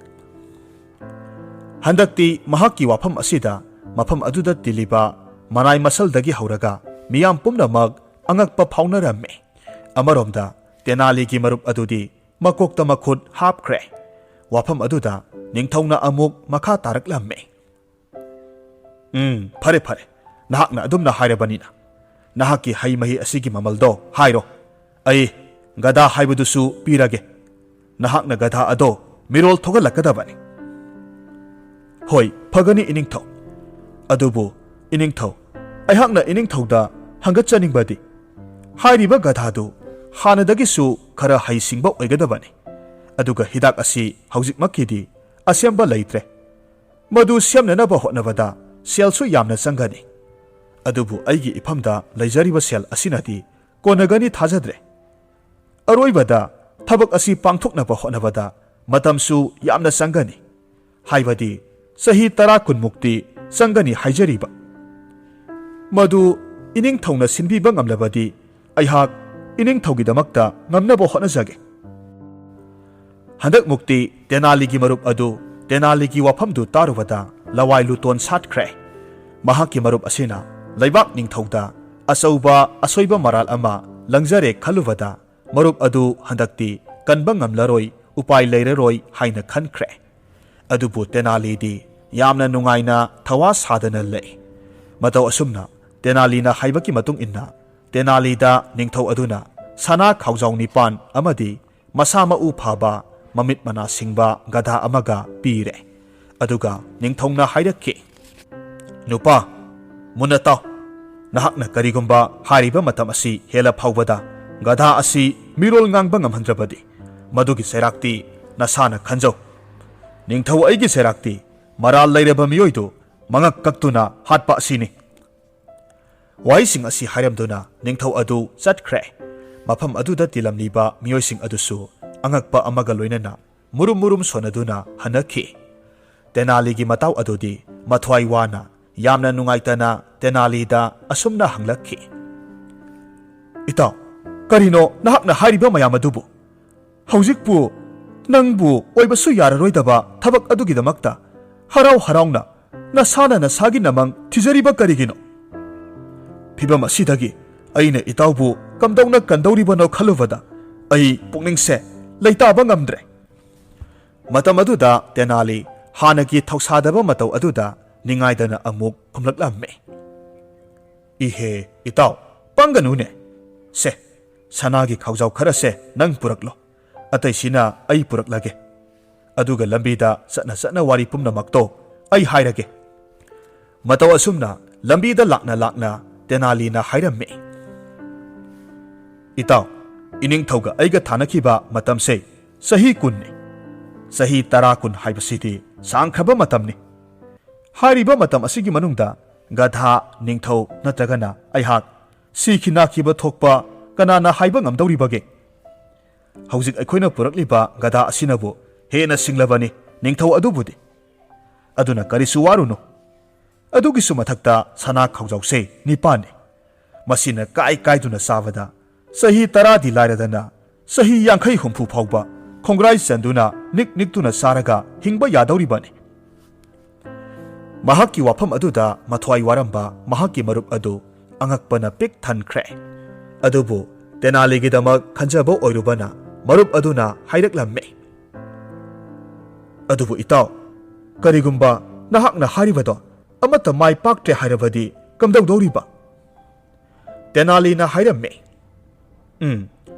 ꯍꯟꯗꯛꯇꯤ ꯃꯍꯥꯛꯀꯤ ꯋꯥꯐꯝ ꯑꯁꯤꯗ ꯃꯐꯝ ꯑꯗꯨꯗ ꯇꯤꯜꯂꯤꯕ ꯃꯅꯥꯏ ꯃꯁꯜꯗꯒꯤ ꯍꯧꯔꯒ ꯃꯤꯌꯥꯝ ꯄꯨꯝꯅꯃꯛ ꯑꯉꯛꯄ ꯐꯥꯎꯅꯔꯝꯃꯤ꯫ ꯑꯃꯔꯣꯝꯗ ꯇꯦꯅꯥꯂꯤꯒꯤ ꯃꯔꯨꯞ ꯑꯗꯨꯗꯤ ꯃꯀꯣꯛꯇ ꯃꯈꯨꯠ ꯍꯥꯞꯈ꯭ꯔꯦ꯫ ꯋꯥꯐꯝ ꯑꯗꯨꯗ ꯅꯤꯡꯊꯧꯅ ꯑꯃꯨꯛ ꯃꯈꯥ ꯇꯥꯔꯛꯂꯝꯃꯤ꯫ "ꯎꯝ, ꯐꯔꯦ, ꯐꯔꯦ꯫ ꯅꯍꯥꯛꯅ ꯑꯗꯨꯝꯅ ꯍꯥꯏꯔꯕꯅꯤꯅ, ꯅꯍꯥꯛꯀꯤ ꯍꯩ ꯃꯍꯤ ꯑꯁꯤꯒꯤ ꯃꯃꯜꯗꯣ ꯍꯥꯏꯔꯣ꯫ ꯑꯩ ꯒꯙꯥ ꯍꯥꯏꯕꯗꯨꯁꯨ ꯄꯤꯔꯒꯦ꯫ ꯅꯍꯥꯛꯅ ꯒꯙꯥ ꯑꯗꯣ ꯃꯤꯔꯣꯜ ꯊꯣꯛꯍꯜꯂꯛꯀꯗꯕꯅꯤ꯫" "ꯍꯣꯏ, ꯐꯒꯅꯤ ꯏꯅꯤꯡꯊꯧ꯫ ꯑꯗꯨꯕꯨ ꯏꯅꯤꯡꯊꯧ, ꯑꯩꯍꯥꯛꯅ ꯏꯅꯤꯡꯊꯧꯗ ꯍꯪꯒꯠꯆꯅꯤꯡꯕꯗꯤ, ꯍꯥꯏꯔꯤꯕ ꯒꯙꯥꯗꯨ ꯍꯥꯟꯅꯗꯒꯤꯁꯨ ꯈꯔ ꯍꯩꯁꯤꯡꯕ ꯑꯣꯏꯒꯗꯕꯅꯤ꯫ ꯑꯗꯨꯒ ꯍꯤꯗꯥꯛ ꯑꯁꯤ ꯍꯧꯖꯤꯛꯃꯛꯀꯤꯗꯤ ꯑꯁꯦꯝꯕ ꯂꯩꯇ꯭ꯔꯦ꯫ ꯃꯗꯨ ꯁꯦꯝꯅꯅꯕ ꯍꯣꯠꯅꯕꯗ ꯁꯦꯜꯁꯨ ꯌꯥꯝꯅ ꯆꯪꯒꯅꯤ꯫ ꯑꯗꯨꯕꯨ ꯑꯩꯒꯤ ꯏꯐꯝꯗ ꯂꯩꯖꯔꯤꯕ ꯁꯦꯜ ꯑꯁꯤꯅꯗꯤ ꯀꯣꯟꯅꯒꯅꯤ ꯊꯥꯖꯗ꯭ꯔꯦ꯫ ꯑꯔꯣꯏꯕꯗ ꯊꯕꯛ ꯑꯁꯤ ꯄꯥꯡꯊꯣꯛꯅꯕ ꯍꯣꯠꯅꯕꯗ ꯃꯇꯝꯁꯨ ꯌꯥꯝꯅ ꯆꯪꯒꯅꯤ꯫ ꯍꯥꯏꯕꯗꯤ ꯆꯍꯤ ꯇꯔꯥ ꯀꯨꯟꯃꯨꯛꯇꯤ ꯆꯪꯒꯅꯤ ꯍꯥꯏꯖꯔꯤꯕ꯫ ꯃꯗꯨ ꯏꯅꯤꯡꯊꯧꯅ ꯁꯤꯟꯕꯤꯕ ꯉꯝꯂꯕꯗꯤ ꯑꯩꯍꯥꯛ ꯏꯅꯤꯡꯊꯧꯒꯤꯗꯃꯛꯇ ꯉꯝꯅꯕ ꯍꯣꯠꯅꯖꯒꯦ꯫" ꯍꯟꯗꯛꯃꯨꯛꯇꯤ ꯇꯦꯅꯥꯂꯤꯒꯤ ꯃꯔꯨꯞ ꯑꯗꯨ ꯇꯦꯅꯥꯂꯤꯒꯤ ꯋꯥꯐꯝꯗꯨ ꯇꯥꯔꯨꯕꯗ ꯂꯋꯥꯏ ꯂꯨꯇꯣꯟ ꯁꯥꯠꯈ꯭ꯔꯦ꯫ ꯃꯍꯥꯛꯀꯤ ꯃꯔꯨꯞ ꯑꯁꯤꯅ ꯂꯩꯕꯥꯛ ꯅꯤꯡꯊꯧꯗ ꯑꯆꯧꯕ ꯑꯁꯣꯏꯕ ꯃꯔꯥꯜ ꯑꯃ ꯂꯪꯖꯔꯦ ꯈꯜꯂꯨꯕꯗ ꯃꯔꯨꯞ ꯑꯗꯨ ꯍꯟꯗꯛꯇꯤ ꯀꯟꯕ ꯉꯝꯂꯔꯣꯏ, ꯎꯄꯥꯏ ꯂꯩꯔꯔꯣꯏ ꯍꯥꯏꯅ ꯈꯟꯈ꯭ꯔꯦ꯫ ꯑꯗꯨꯕꯨ ꯇꯦꯅꯥꯂꯤꯗꯤ ꯌꯥꯝꯅ ꯅꯨꯡꯉꯥꯏꯅ ꯊꯋꯥ ꯁꯥꯗꯅ ꯂꯩ꯫ ꯃꯇꯧ ꯑꯁꯨꯝꯅ ꯇꯦꯅꯥꯂꯤꯅ ꯍꯥꯏꯕꯒꯤ ꯃꯇꯨꯡ ꯏꯟꯅ ꯇꯦꯅꯥꯂꯤꯗ ꯅꯤꯡꯊꯧ ꯑꯗꯨꯅ ꯁꯅꯥ ꯈꯥꯎꯖꯥꯎ ꯅꯤꯄꯥꯟ ꯑꯃꯗꯤ ꯃꯁꯥ ꯃꯎ ꯐꯕ, ꯃꯃꯤꯠ ꯃꯅꯥ ꯁꯤꯡꯕ ꯒꯙꯥ ꯑꯃꯒ ꯄꯤꯔꯦ꯫ ꯑꯗꯨꯒ ꯅꯤꯡꯊꯧꯅ ꯍꯥꯏꯔꯛꯈꯤ, "ꯅꯨꯄꯥ, ꯃꯨꯟꯅ ꯇꯥꯎ꯫ ꯅꯍꯥꯛꯅ ꯀꯔꯤꯒꯨꯝꯕ ꯍꯥꯏꯔꯤꯕ ꯃꯇꯝ ꯑꯁꯤ ꯍꯦꯜꯂ ꯐꯥꯎꯕꯗ ꯒꯙꯥ ꯑꯁꯤ ꯃꯤꯔꯣꯜ ꯉꯥꯡꯕ ꯉꯝꯍꯟꯗ꯭ꯔꯕꯗꯤ, ꯃꯗꯨꯒꯤ ꯆꯩꯔꯥꯛꯇꯤ ꯅꯁꯥꯅ ꯈꯟꯖꯧ꯫ ꯅꯤꯡꯊꯧ, ꯑꯩꯒꯤ ꯆꯩꯔꯥꯛꯇꯤ ꯃꯔꯥꯜ ꯂꯩꯔꯕ ꯃꯤꯑꯣꯏꯗꯨ ꯃꯉꯛ ꯀꯛꯇꯨꯅ ꯍꯥꯠꯄ ꯑꯁꯤꯅꯤ꯫" ꯋꯥꯍꯩꯁꯤꯡ ꯑꯁꯤ ꯍꯥꯏꯔꯝꯗꯨꯅ ꯅꯤꯡꯊꯧ ꯑꯗꯨ ꯆꯠꯈ꯭ꯔꯦ꯫ ꯃꯐꯝ ꯑꯗꯨꯗ ꯇꯤꯜꯂꯝꯂꯤꯕ ꯃꯤꯑꯣꯏꯁꯤꯡ ꯑꯗꯨꯁꯨ ꯑꯉꯛꯄ ꯑꯃꯒ ꯂꯣꯏꯅꯅ ꯃꯨꯔꯨꯝ ꯃꯨꯔꯨꯝ ꯁꯣꯟꯅꯗꯨꯅ ꯍꯟꯅꯈꯤ꯫ ꯇꯦꯅꯥꯂꯤꯒꯤ ꯃꯇꯥꯎ ꯑꯗꯨꯗꯤ ꯃꯊ꯭ꯋꯥꯏ ꯋꯥꯅ, ꯌꯥꯝꯅ ꯅꯨꯡꯉꯥꯏꯇꯅ ꯇꯦꯅꯥꯂꯤꯗ ꯑꯁꯨꯝꯅ ꯍꯪꯂꯛꯈꯤ, "ꯏꯇꯥꯎ, ꯀꯔꯤꯅꯣ ꯅꯍꯥꯛꯅ ꯍꯥꯏꯔꯤꯕ ꯃꯌꯥꯝ ꯑꯗꯨꯕꯨ? ꯍꯧꯖꯤꯛꯄꯨ ꯅꯪꯕꯨ ꯑꯣꯏꯕꯁꯨ ꯌꯥꯔꯔꯣꯏꯗꯕ ꯊꯕꯛ ꯑꯗꯨꯒꯤꯗꯃꯛꯇ ꯍꯔꯥꯎ ꯍꯔꯥꯎꯅ ꯅꯁꯥꯅ ꯅꯁꯥꯒꯤ ꯅꯃꯪ ꯊꯤꯖꯔꯤꯕ ꯀꯔꯤꯒꯤꯅꯣ? ꯐꯤꯚꯝ ꯑꯁꯤꯗꯒꯤ ꯑꯩꯅ ꯏꯇꯥꯎꯕꯨ ꯀꯝꯗꯧꯅ ꯀꯟꯗꯧꯔꯤꯕꯅꯣ ꯈꯜꯂꯨꯕꯗ ꯑꯩ ꯄꯨꯛꯅꯤꯡꯁꯦ ꯂꯩꯇꯥꯕ ꯉꯝꯗ꯭ꯔꯦ"꯫ ꯃꯇꯝ ꯑꯗꯨꯗ ꯇꯦꯅꯥꯂꯤ ꯍꯥꯟꯅꯒꯤ ꯊꯧꯁꯥꯗꯕ ꯃꯇꯧ ꯑꯗꯨꯗ ꯅꯤꯡꯉꯥꯏꯗꯅ ꯑꯃꯨꯛ ꯈꯨꯝꯂꯛꯂꯝꯃꯤ, "ꯏꯍꯦ, ꯏꯇꯥꯎ, ꯄꯪꯒꯅꯨꯅꯦ꯫ ꯁꯦ, ꯁꯅꯥꯒꯤ ꯈꯥꯎꯖꯥꯎ ꯈꯔꯁꯦ ꯅꯪ ꯄꯨꯔꯛꯂꯣ, ꯑꯇꯩꯁꯤꯅ ꯑꯩ ꯄꯨꯔꯛꯂꯒꯦ꯫ ꯑꯗꯨꯒ ꯂꯝꯕꯤꯗ ꯆꯠꯅ ꯆꯠꯅ ꯋꯥꯔꯤ ꯄꯨꯝꯅꯃꯛꯇꯣ ꯑꯩ ꯍꯥꯏꯔꯒꯦ"꯫ ꯃꯇꯧ ꯑꯁꯨꯝꯅ ꯂꯝꯕꯤꯗ ꯂꯥꯛꯅ ꯂꯥꯛꯅ ꯇꯦꯅꯥꯂꯤꯅ ꯍꯥꯏꯔꯝꯃꯤ, "ꯏꯇꯥꯎ, ꯏꯅꯤꯡꯊꯧꯒ ꯑꯩꯒ ꯊꯥꯅꯈꯤꯕ ꯃꯇꯝꯁꯦ ꯆꯍꯤ ꯀꯨꯟꯅꯤ꯫ ꯆꯍꯤ ꯇꯔꯥ ꯀꯨꯟ ꯍꯥꯏꯕꯁꯤꯗꯤ ꯁꯥꯡꯈ꯭ꯔꯕ ꯃꯇꯝꯅꯤ꯫ ꯍꯥꯏꯔꯤꯕ ꯃꯇꯝ ꯑꯁꯤꯒꯤ ꯃꯅꯨꯡꯗ ꯒꯙꯥ, ꯅꯤꯡꯊꯧ ꯅꯠꯇ꯭ꯔꯒꯅ ꯑꯩꯍꯥꯛ ꯁꯤꯈꯤ ꯅꯥꯈꯤꯕ ꯊꯣꯛꯄ ꯀꯅꯥꯅ ꯍꯥꯏꯕ ꯉꯝꯗꯧꯔꯤꯕꯒꯦ? ꯍꯧꯖꯤꯛ ꯑꯩꯈꯣꯏꯅ ꯄꯨꯔꯛꯂꯤꯕ ꯒꯙꯥ ꯑꯁꯤꯅꯕꯨ ꯍꯦꯟꯅ ꯁꯤꯡꯂꯕꯅꯤ ꯅꯤꯡꯊꯧ ꯑꯗꯨꯕꯨꯗꯤ꯫ ꯑꯗꯨꯅ ꯀꯔꯤꯁꯨ ꯋꯥꯔꯨꯅꯨ꯫ ꯑꯗꯨꯒꯤꯁꯨ ꯃꯊꯛꯇ ꯁꯅꯥ ꯈꯥꯎꯖꯥꯎꯁꯦ ꯅꯤꯄꯥꯟꯅꯤ꯫ ꯃꯁꯤꯅ ꯀꯥꯏ ꯀꯥꯏꯗꯨꯅ ꯆꯥꯕꯗ ꯆꯍꯤ ꯇꯔꯥꯗꯤ ꯂꯥꯏꯔꯗꯅ ꯆꯍꯤ ꯌꯥꯡꯈꯩ ꯍꯨꯝꯐꯨ ꯐꯥꯎꯕ ꯈꯣꯡꯒ꯭ꯔꯥꯏ ꯆꯟꯗꯨꯅ ꯅꯤꯛ ꯅꯤꯛꯇꯨꯅ ꯆꯥꯔꯒ ꯍꯤꯡꯕ ꯌꯥꯗꯧꯔꯤꯕꯅꯤ"꯫ ꯃꯍꯥꯛꯀꯤ ꯋꯥꯐꯝ ꯑꯗꯨꯗ ꯃꯊ꯭ꯋꯥꯏ ꯋꯥꯔꯝꯕ ꯃꯍꯥꯛꯀꯤ ꯃꯔꯨꯞ ꯑꯗꯨ ꯑꯉꯛꯄꯅ ꯄꯤꯛ ꯊꯟꯈ꯭ꯔꯦ꯫ ꯑꯗꯨꯕꯨ ꯇꯦꯅꯥꯂꯤꯒꯤꯗꯃꯛ ꯈꯟꯖꯕ ꯑꯣꯏꯔꯨꯕꯅ ꯃꯔꯨꯞ ꯑꯗꯨꯅ ꯍꯥꯏꯔꯛꯂꯝꯃꯤ, "ꯑꯗꯨꯕꯨ ꯏꯇꯥꯎ, ꯀꯔꯤꯒꯨꯝꯕ ꯅꯍꯥꯛꯅ ꯍꯥꯏꯔꯤꯕꯗꯣ ꯑꯃꯠꯇ ꯃꯥꯏ ꯄꯥꯛꯇ꯭ꯔꯦ ꯍꯥꯏꯔꯕꯗꯤ ꯀꯝꯗꯧꯗꯧꯔꯤꯕ?" ꯇꯦꯅꯥꯂꯤꯅ ꯍꯥꯏꯔꯝꯃꯤ, "ꯎꯝ,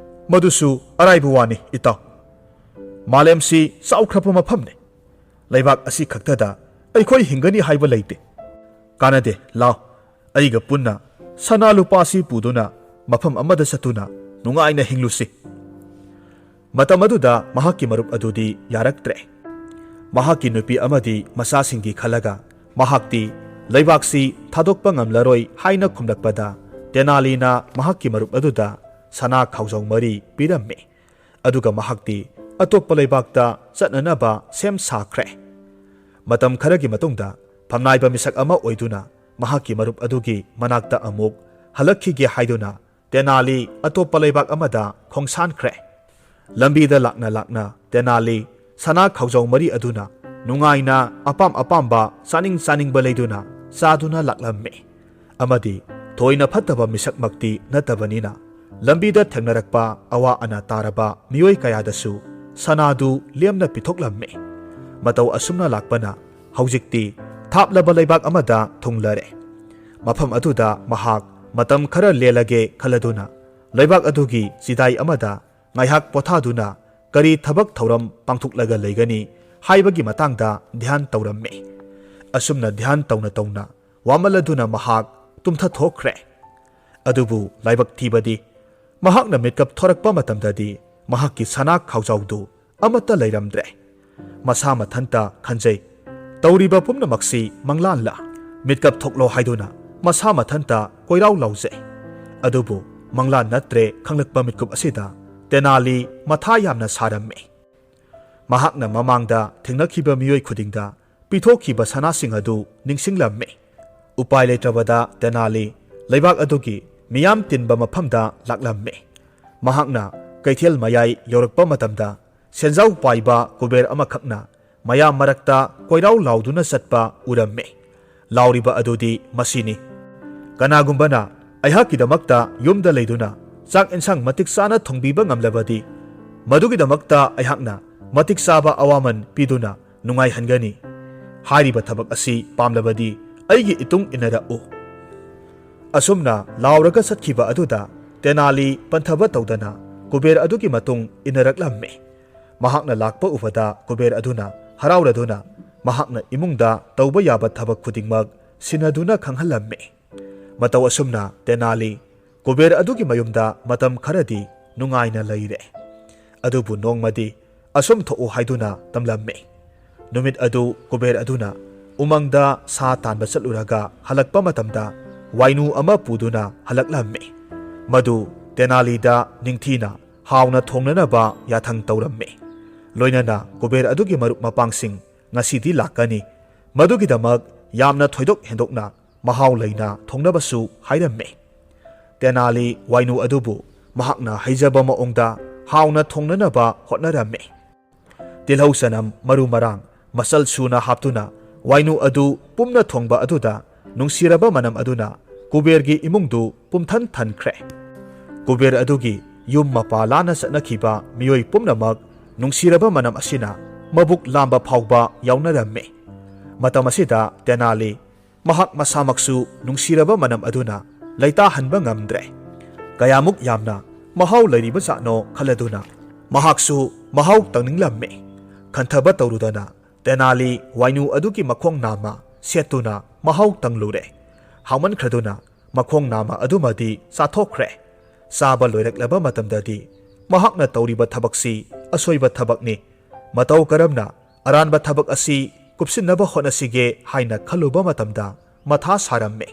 ꯃꯗꯨꯁꯨ ꯑꯔꯥꯏꯕ ꯋꯥꯅꯤ, ꯏꯇꯥꯎ꯫ ꯃꯥꯂꯦꯝꯁꯤ ꯆꯥꯎꯈ꯭ꯔꯕ ꯃꯐꯝꯅꯤ꯫ ꯂꯩꯕꯥꯛ ꯑꯁꯤ ꯈꯛꯇꯗ ꯑꯩꯈꯣꯏ ꯍꯤꯡꯒꯅꯤ ꯍꯥꯏꯕ ꯂꯩꯇꯦ꯫ ꯀꯥꯟꯅꯗꯦ, ꯂꯥꯎ, ꯑꯩꯒ ꯄꯨꯟꯅ ꯁꯅꯥ ꯂꯨꯄꯥꯁꯤ ꯄꯨꯗꯨꯅ ꯃꯐꯝ ꯑꯃꯗ ꯆꯠꯇꯨꯅ ꯅꯨꯡꯉꯥꯏꯅ ꯍꯤꯡꯂꯨꯁꯤ"꯫ ꯃꯇꯝ ꯑꯗꯨꯗ ꯃꯍꯥꯛꯀꯤ ꯃꯔꯨꯞ ꯑꯗꯨꯗꯤ ꯌꯥꯔꯛꯇ꯭ꯔꯦ꯫ ꯃꯍꯥꯛꯀꯤ ꯅꯨꯄꯤ ꯑꯃꯗꯤ ꯃꯆꯥꯁꯤꯡꯒꯤ ꯈꯜꯂꯒ ꯃꯍꯥꯛꯇꯤ ꯂꯩꯕꯥꯛꯁꯤ ꯊꯥꯗꯣꯛꯄ ꯉꯝꯂꯔꯣꯏ ꯍꯥꯏꯅ ꯈꯨꯝꯂꯛꯄꯗ, ꯇꯦꯅꯥꯂꯤꯅ ꯃꯍꯥꯛꯀꯤ ꯃꯔꯨꯞ ꯑꯗꯨꯗ ꯁꯅꯥ ꯈꯥꯎꯖꯥꯎ ꯃꯔꯤ ꯄꯤꯔꯝꯃꯤ꯫ ꯑꯗꯨꯒ ꯃꯍꯥꯛꯇꯤ ꯑꯇꯣꯞꯄ ꯂꯩꯕꯥꯛꯇ ꯆꯠꯅꯅꯕ ꯁꯦꯝ ꯁꯥꯈ꯭ꯔꯦ꯫ ꯃꯇꯝ ꯈꯔꯒꯤ ꯃꯇꯨꯡꯗ ꯐꯝꯅꯥꯏꯕ ꯃꯤꯁꯛ ꯑꯃ ꯑꯣꯏꯗꯨꯅ ꯃꯍꯥꯛꯀꯤ ꯃꯔꯨꯞ ꯑꯗꯨꯒꯤ ꯃꯅꯥꯛꯇ ꯑꯃꯨꯛ ꯍꯜꯂꯛꯈꯤꯒꯦ ꯍꯥꯏꯗꯨꯅ ꯇꯦꯅꯥꯂꯤ ꯑꯇꯣꯞꯄ ꯂꯩꯕꯥꯛ ꯑꯃꯗ ꯈꯣꯡꯁꯥꯟꯈ꯭ꯔꯦ꯫ ꯂꯝꯕꯤꯗ ꯂꯥꯛꯅ ꯂꯥꯛꯅ ꯇꯦꯅꯥꯂꯤ ꯁꯅꯥ ꯈꯥꯎꯖꯥꯎ ꯃꯔꯤ ꯑꯗꯨꯅ ꯅꯨꯡꯉꯥꯏꯅ ꯑꯄꯥꯝ ꯑꯄꯥꯝꯕ ꯆꯥꯅꯤꯡ ꯆꯥꯅꯤꯡꯕ ꯂꯩꯗꯨꯅ ꯆꯥꯗꯨꯅ ꯂꯥꯛꯂꯝꯃꯤ꯫ ꯑꯃꯗꯤ ꯊꯣꯏꯅ ꯐꯠꯇꯕ ꯃꯤꯁꯛꯃꯛꯇꯤ ꯅꯠꯇꯕꯅꯤꯅ, ꯂꯝꯕꯤꯗ ꯊꯦꯡꯅꯔꯛꯄ ꯑꯋꯥ ꯑꯅꯥ ꯇꯥꯔꯕ ꯃꯤꯑꯣꯏ ꯀꯌꯥꯗꯁꯨ ꯁꯅꯥꯗꯨ ꯂꯦꯝꯅ ꯄꯤꯊꯣꯛꯂꯝꯃꯤ꯫ ꯃꯇꯧ ꯑꯁꯨꯝꯅ ꯂꯥꯛꯄꯅ ꯍꯧꯖꯤꯛꯇꯤ ꯊꯥꯞꯂꯕ ꯂꯩꯕꯥꯛ ꯑꯃꯗ ꯊꯨꯡꯂꯔꯦ꯫ ꯃꯐꯝ ꯑꯗꯨꯗ ꯃꯍꯥꯛ ꯃꯇꯝ ꯈꯔ ꯂꯦꯜꯂꯒꯦ ꯈꯜꯂꯗꯨꯅ ꯂꯩꯕꯥꯛ ꯑꯗꯨꯒꯤ ꯆꯤꯗꯥꯏ ꯑꯃꯗ ꯉꯥꯏꯍꯥꯛ ꯄꯣꯊꯥꯗꯨꯅ ꯀꯔꯤ ꯊꯕꯛ ꯊꯧꯔꯝ ꯄꯥꯡꯊꯣꯛꯂꯒ ꯂꯩꯒꯅꯤ ꯍꯥꯏꯕꯒꯤ ꯃꯇꯥꯡꯗ ꯙ꯭ꯌꯥꯟ ꯇꯧꯔꯝꯃꯤ꯫ ꯑꯁꯨꯝꯅ ꯙ꯭ꯌꯥꯟ ꯇꯧꯅ ꯇꯧꯅ ꯋꯥꯃꯜꯂꯗꯨꯅ ꯃꯍꯥꯛ ꯇꯨꯝꯊꯊꯣꯛꯈ꯭ꯔꯦ꯫ ꯑꯗꯨꯕꯨ ꯂꯥꯏꯕꯛ ꯊꯤꯕꯗꯤ, ꯃꯍꯥꯛꯅ ꯃꯤꯠꯀꯞ ꯊꯣꯔꯛꯄ ꯃꯇꯝꯗꯗꯤ ꯃꯍꯥꯛꯀꯤ ꯁꯅꯥ ꯈꯥꯎꯖꯥꯎꯗꯨ ꯑꯃꯠꯇ ꯂꯩꯔꯝꯗ꯭ꯔꯦ꯫ ꯃꯁꯥ ꯃꯊꯟꯇ ꯈꯟꯖꯩ, "ꯇꯧꯔꯤꯕ ꯄꯨꯝꯅꯃꯛꯁꯤ ꯃꯪꯂꯥꯟꯂ?" ꯃꯤꯠꯀꯞ ꯊꯣꯛꯂꯣ ꯍꯥꯏꯗꯨꯅ ꯃꯁꯥ ꯃꯊꯟꯇ ꯀꯣꯏꯔꯥꯎ ꯂꯥꯎꯖꯩ꯫ ꯑꯗꯨꯕꯨ ꯃꯪꯂꯥꯟ ꯅꯠꯇ꯭ꯔꯦ ꯈꯪꯂꯛꯄ ꯃꯤꯠꯀꯨꯞ ꯑꯁꯤꯗ ꯇꯦꯅꯥꯂꯤ ꯃꯊꯥ ꯌꯥꯝꯅ ꯁꯥꯔꯝꯃꯤ꯫ ꯃꯍꯥꯛꯅ ꯃꯃꯥꯡꯗ ꯊꯦꯡꯅꯈꯤꯕ ꯃꯤꯑꯣꯏ ꯈꯨꯗꯤꯡꯗ ꯄꯤꯊꯣꯛꯈꯤꯕ ꯁꯅꯥꯁꯤꯡ ꯑꯗꯨ ꯅꯤꯡꯁꯤꯡꯂꯝꯃꯤ꯫ ꯎꯄꯥꯏ ꯂꯩꯇ꯭ꯔꯕꯗ ꯇꯦꯅꯥꯂꯤ ꯂꯩꯕꯥꯛ ꯑꯗꯨꯒꯤ ꯃꯤꯌꯥꯝ ꯇꯤꯟꯕ ꯃꯐꯝꯗ ꯂꯥꯛꯂꯝꯃꯤ꯫ ꯃꯍꯥꯛꯅ ꯀꯩꯊꯦꯜ ꯃꯌꯥꯏ ꯌꯧꯔꯛꯄ ꯃꯇꯝꯗ ꯁꯦꯟꯖꯥꯎ ꯄꯥꯏꯕ ꯀꯨꯕꯦꯔ ꯑꯃꯈꯛꯅ ꯃꯌꯥꯝ ꯃꯔꯛꯇ ꯀꯣꯏꯔꯥꯎ ꯂꯥꯎꯗꯨꯅ ꯆꯠꯄ ꯎꯔꯝꯃꯤ꯫ ꯂꯥꯎꯔꯤꯕ ꯑꯗꯨꯗꯤ ꯃꯁꯤꯅꯤ, "ꯀꯅꯥꯒꯨꯝꯕꯅ ꯑꯩꯍꯥꯛꯀꯤꯗꯃꯛꯇ ꯌꯨꯝꯗ ꯂꯩꯗꯨꯅ ꯆꯥꯛ ꯏꯟꯁꯥꯡ ꯃꯇꯤꯛ ꯆꯥꯅ ꯊꯣꯡꯕꯤꯕ ꯉꯝꯂꯕꯗꯤ, ꯃꯗꯨꯒꯤꯗꯃꯛꯇ ꯑꯩꯍꯥꯛꯅ ꯃꯇꯤꯛ ꯆꯥꯕ ꯑꯋꯥꯃꯟ ꯄꯤꯗꯨꯅ ꯅꯨꯡꯉꯥꯏꯍꯟꯒꯅꯤ꯫ ꯍꯥꯏꯔꯤꯕ ꯊꯕꯛ ꯑꯁꯤ ꯄꯥꯝꯂꯕꯗꯤ ꯑꯩꯒꯤ ꯏꯇꯨꯡ ꯏꯟꯅꯔꯛꯎ"꯫ ꯑꯁꯨꯝꯅ ꯂꯥꯎꯔꯒ ꯆꯠꯈꯤꯕ ꯑꯗꯨꯗ ꯇꯦꯅꯥꯂꯤ ꯄꯟꯊꯕ ꯇꯧꯗꯅ ꯀꯨꯕꯦꯔ ꯑꯗꯨꯒꯤ ꯃꯇꯨꯡ ꯏꯟꯅꯔꯛꯂꯝꯃꯤ꯫ ꯃꯍꯥꯛꯅ ꯂꯥꯛꯄ ꯎꯕꯗ ꯀꯨꯕꯦꯔ ꯑꯗꯨꯅ ꯍꯔꯥꯎꯔꯗꯨꯅ ꯃꯍꯥꯛꯅ ꯏꯃꯨꯡꯗ ꯇꯧꯕ ꯌꯥꯕ ꯊꯕꯛ ꯈꯨꯗꯤꯡꯃꯛ ꯁꯤꯟꯅꯗꯨꯅ ꯈꯪꯍꯜꯂꯝꯃꯤ꯫ ꯃꯇꯧ ꯑꯁꯨꯝꯅ ꯇꯦꯅꯥꯂꯤ ꯀꯨꯕꯦꯔ ꯑꯗꯨꯒꯤ ꯃꯌꯨꯝꯗ ꯃꯇꯝ ꯈꯔꯗꯤ ꯅꯨꯡꯉꯥꯏꯅ ꯂꯩꯔꯦ꯫ ꯑꯗꯨꯕꯨ ꯅꯣꯡꯃꯗꯤ ꯑꯁꯨꯝ ꯊꯣꯛꯎ ꯍꯥꯏꯗꯨꯅ ꯇꯝꯂꯝꯃꯤ꯫ ꯅꯨꯃꯤꯠ ꯑꯗꯨ ꯀꯨꯕꯦꯔ ꯑꯗꯨꯅ ꯎꯃꯪꯗ ꯁꯥ ꯇꯥꯟꯕ ꯆꯠꯂꯨꯔꯒ ꯍꯜꯂꯛꯄ ꯃꯇꯝꯗ ꯋꯥꯏꯅꯨ ꯑꯃ ꯄꯨꯗꯨꯅ ꯍꯜꯂꯛꯂꯝꯃꯤ꯫ ꯃꯗꯨ ꯇꯦꯅꯥꯂꯤꯗ ꯅꯤꯡꯊꯤꯅ ꯍꯥꯎꯅ ꯊꯣꯡꯅꯅꯕ ꯌꯥꯊꯪ ꯇꯧꯔꯝꯃꯤ꯫ ꯂꯣꯏꯅꯅ ꯀꯨꯕꯦꯔ ꯑꯗꯨꯒꯤ ꯃꯔꯨꯞ ꯃꯄꯥꯡꯁꯤꯡ ꯉꯁꯤꯗꯤ ꯂꯥꯛꯀꯅꯤ, ꯃꯗꯨꯒꯤꯗꯃꯛ ꯌꯥꯝꯅ ꯊꯣꯏꯗꯣꯛ ꯍꯦꯟꯗꯣꯛꯅ ꯃꯍꯥꯎ ꯂꯩꯅ ꯊꯣꯡꯅꯕꯁꯨ ꯍꯥꯏꯔꯝꯃꯤ꯫ ꯇꯦꯅꯥꯂꯤ ꯋꯥꯏꯅꯨ ꯑꯗꯨꯕꯨ ꯃꯍꯥꯛꯅ ꯍꯩꯖꯕ ꯃꯑꯣꯡꯗ ꯍꯥꯎꯅ ꯊꯣꯡꯅꯅꯕ ꯍꯣꯠꯅꯔꯝꯃꯤ꯫ ꯇꯤꯜꯍꯧ ꯆꯅꯝ, ꯃꯔꯨ ꯃꯔꯥꯡ, ꯃꯆꯜ ꯁꯨꯅ ꯍꯥꯞꯇꯨꯅ ꯋꯥꯏꯅꯨ ꯑꯗꯨ ꯄꯨꯝꯅ ꯊꯣꯡꯕ ꯑꯗꯨꯗ ꯅꯨꯡꯁꯤꯔꯕ ꯃꯅꯝ ꯑꯗꯨꯅ ꯀꯨꯕꯦꯔꯒꯤ ꯏꯃꯨꯡꯗꯨ ꯄꯨꯝꯊꯟ ꯊꯟꯈ꯭ꯔꯦ꯫ ꯀꯨꯕꯦꯔ ꯑꯗꯨꯒꯤ ꯌꯨꯝ ꯃꯄꯥ ꯂꯥꯟꯅ ꯆꯠꯅꯈꯤꯕ ꯃꯤꯑꯣꯏ ꯄꯨꯝꯅꯃꯛ ꯅꯨꯡꯁꯤꯔꯕ ꯃꯅꯝ ꯑꯁꯤꯅ ꯃꯕꯨꯛ ꯂꯥꯝꯕ ꯐꯥꯎꯕ ꯌꯥꯎꯅꯔꯝꯃꯤ꯫ ꯃꯇꯝ ꯑꯁꯤꯗ ꯇꯦꯅꯥꯂꯤ ꯃꯍꯥꯛ ꯃꯁꯥꯃꯛꯁꯨ ꯅꯨꯡꯁꯤꯔꯕ ꯃꯅꯝ ꯑꯗꯨꯅ ꯂꯩꯇꯥꯍꯟꯕ ꯉꯝꯗ꯭ꯔꯦ꯫ ꯀꯌꯥꯃꯨꯛ ꯌꯥꯝꯅ ꯃꯍꯥꯎ ꯂꯩꯔꯤꯕ ꯖꯥꯠꯅꯣ ꯈꯜꯂꯗꯨꯅ ꯃꯍꯥꯛꯁꯨ ꯃꯍꯥꯎ ꯇꯪꯅꯤꯡꯂꯝꯃꯤ꯫ ꯈꯟꯊꯕ ꯇꯧꯔꯨꯗꯅ ꯇꯦꯅꯥꯂꯤ ꯋꯥꯏꯅꯨ ꯑꯗꯨꯒꯤ ꯃꯈꯣꯡ ꯅꯥꯝꯃ ꯁꯦꯠꯇꯨꯅ ꯃꯍꯥꯎ ꯇꯪꯂꯨꯔꯦ꯫ ꯍꯥꯎꯃꯟꯈ꯭ꯔꯗꯨꯅ ꯃꯈꯣꯡ ꯅꯥꯝꯃ ꯑꯗꯨꯃꯗꯤ ꯆꯥꯊꯣꯛꯈ꯭ꯔꯦ꯫ ꯆꯥꯕ ꯂꯣꯏꯔꯛꯂꯕ ꯃꯇꯝꯗꯗꯤ ꯃꯍꯥꯛꯅ ꯇꯧꯔꯤꯕ ꯊꯕꯛꯁꯤ ꯑꯁꯣꯏꯕ ꯊꯕꯛꯅꯤ꯫ ꯃꯇꯧ ꯀꯔꯝꯅ ꯑꯔꯥꯟꯕ ꯊꯕꯛ ꯑꯁꯤ ꯀꯨꯞꯁꯤꯟꯅꯕ ꯍꯣꯠꯅꯁꯤꯒꯦ ꯍꯥꯏꯅ ꯈꯜꯂꯨꯕ ꯃꯇꯝꯗ ꯃꯊꯥ ꯁꯥꯔꯝꯃꯤ꯫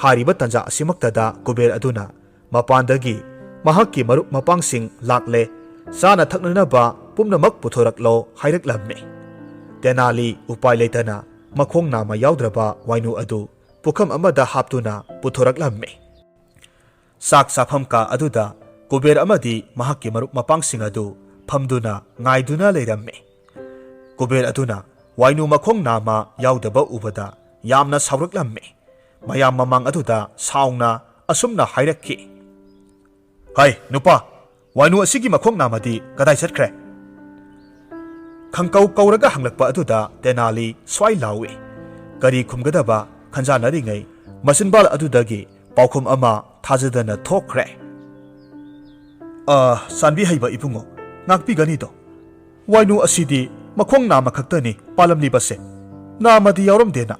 ꯍꯥꯏꯔꯤꯕ ꯇꯟꯖꯥ ꯑꯁꯤꯃꯛꯇꯗ ꯀꯨꯕꯦꯔ ꯑꯗꯨꯅ ꯃꯄꯥꯟꯗꯒꯤ ꯃꯍꯥꯛꯀꯤ ꯃꯔꯨꯞ ꯃꯄꯥꯡꯁꯤꯡ ꯂꯥꯛꯂꯦ, ꯆꯥꯅ ꯊꯛꯅꯅꯕ ꯄꯨꯝꯅꯃꯛ ꯄꯨꯊꯣꯔꯛꯂꯣ ꯍꯥꯏꯔꯛꯂꯝꯃꯤ꯫ ꯇꯦꯅꯥꯂꯤ ꯎꯄꯥꯏ ꯂꯩꯇꯅ ꯃꯈꯣꯡ ꯅꯥꯝꯃ ꯌꯥꯎꯗ꯭ꯔꯕ ꯋꯥꯏꯅꯨ ꯑꯗꯨ ꯄꯨꯈꯝ ꯑꯃꯗ ꯍꯥꯞꯇꯨꯅ ꯄꯨꯊꯣꯔꯛꯂꯝꯃꯤ꯫ ꯆꯥꯛ ꯆꯥꯐꯝ ꯀꯥ ꯑꯗꯨꯗ ꯀꯨꯕꯦꯔ ꯑꯃꯗꯤ ꯃꯍꯥꯛꯀꯤ ꯃꯔꯨꯞ ꯃꯄꯥꯡꯁꯤꯡ ꯑꯗꯨ ꯐꯝꯗꯨꯅ ꯉꯥꯏꯗꯨꯅ ꯂꯩꯔꯝꯃꯤ꯫ ꯀꯨꯕꯦꯔ ꯑꯗꯨꯅ ꯋꯥꯏꯅꯨ ꯃꯈꯣꯡ ꯅꯥꯝꯃ ꯌꯥꯎꯗꯕ ꯎꯕꯗ ꯌꯥꯝꯅ ꯁꯥꯎꯔꯛꯂꯝꯃꯤ꯫ ꯃꯌꯥꯝ ꯃꯃꯥꯡ ꯑꯗꯨꯗ ꯁꯥꯎꯅ ꯑꯁꯨꯝꯅ ꯍꯥꯏꯔꯛꯈꯤ, "ꯍꯩ ꯅꯨꯄꯥ, ꯋꯥꯏꯅꯨ ꯑꯁꯤꯒꯤ ꯃꯈꯣꯡ ꯅꯥꯝꯃꯗꯤ ꯀꯗꯥꯏ ꯆꯠꯈ꯭ꯔꯦ?" ꯈꯪꯀꯧ ꯀꯧꯔꯒ ꯍꯪꯂꯛꯄ ꯑꯗꯨꯗ ꯇꯦꯅꯥꯂꯤ ꯁ꯭ꯋꯥꯏ ꯂꯥꯎꯏ꯫ ꯀꯔꯤ ꯈꯨꯝꯒꯗꯕ ꯈꯟꯖꯥꯟꯅꯔꯤꯉꯩ ꯃꯆꯤꯟꯕꯥꯜ ꯑꯗꯨꯗꯒꯤ ꯄꯥꯎꯈꯨꯝ ꯑꯃ ꯊꯥꯖꯗꯅ ꯊꯣꯛꯈ꯭ꯔꯦ꯫ "ꯑ, ꯆꯥꯟꯕꯤ ꯍꯩꯕ ꯏꯕꯨꯡꯉꯣ, ꯉꯥꯛꯄꯤꯒꯅꯤꯗꯣ꯫ ꯋꯥꯏꯅꯨ ꯑꯁꯤꯗꯤ ꯃꯈꯣꯡ ꯅꯥꯝꯃ ꯈꯛꯇꯅꯤ ꯄꯥꯜꯂꯝꯂꯤꯕꯁꯦ, ꯅꯥꯝꯃꯗꯤ ꯌꯥꯎꯔꯝꯗꯦꯅ"꯫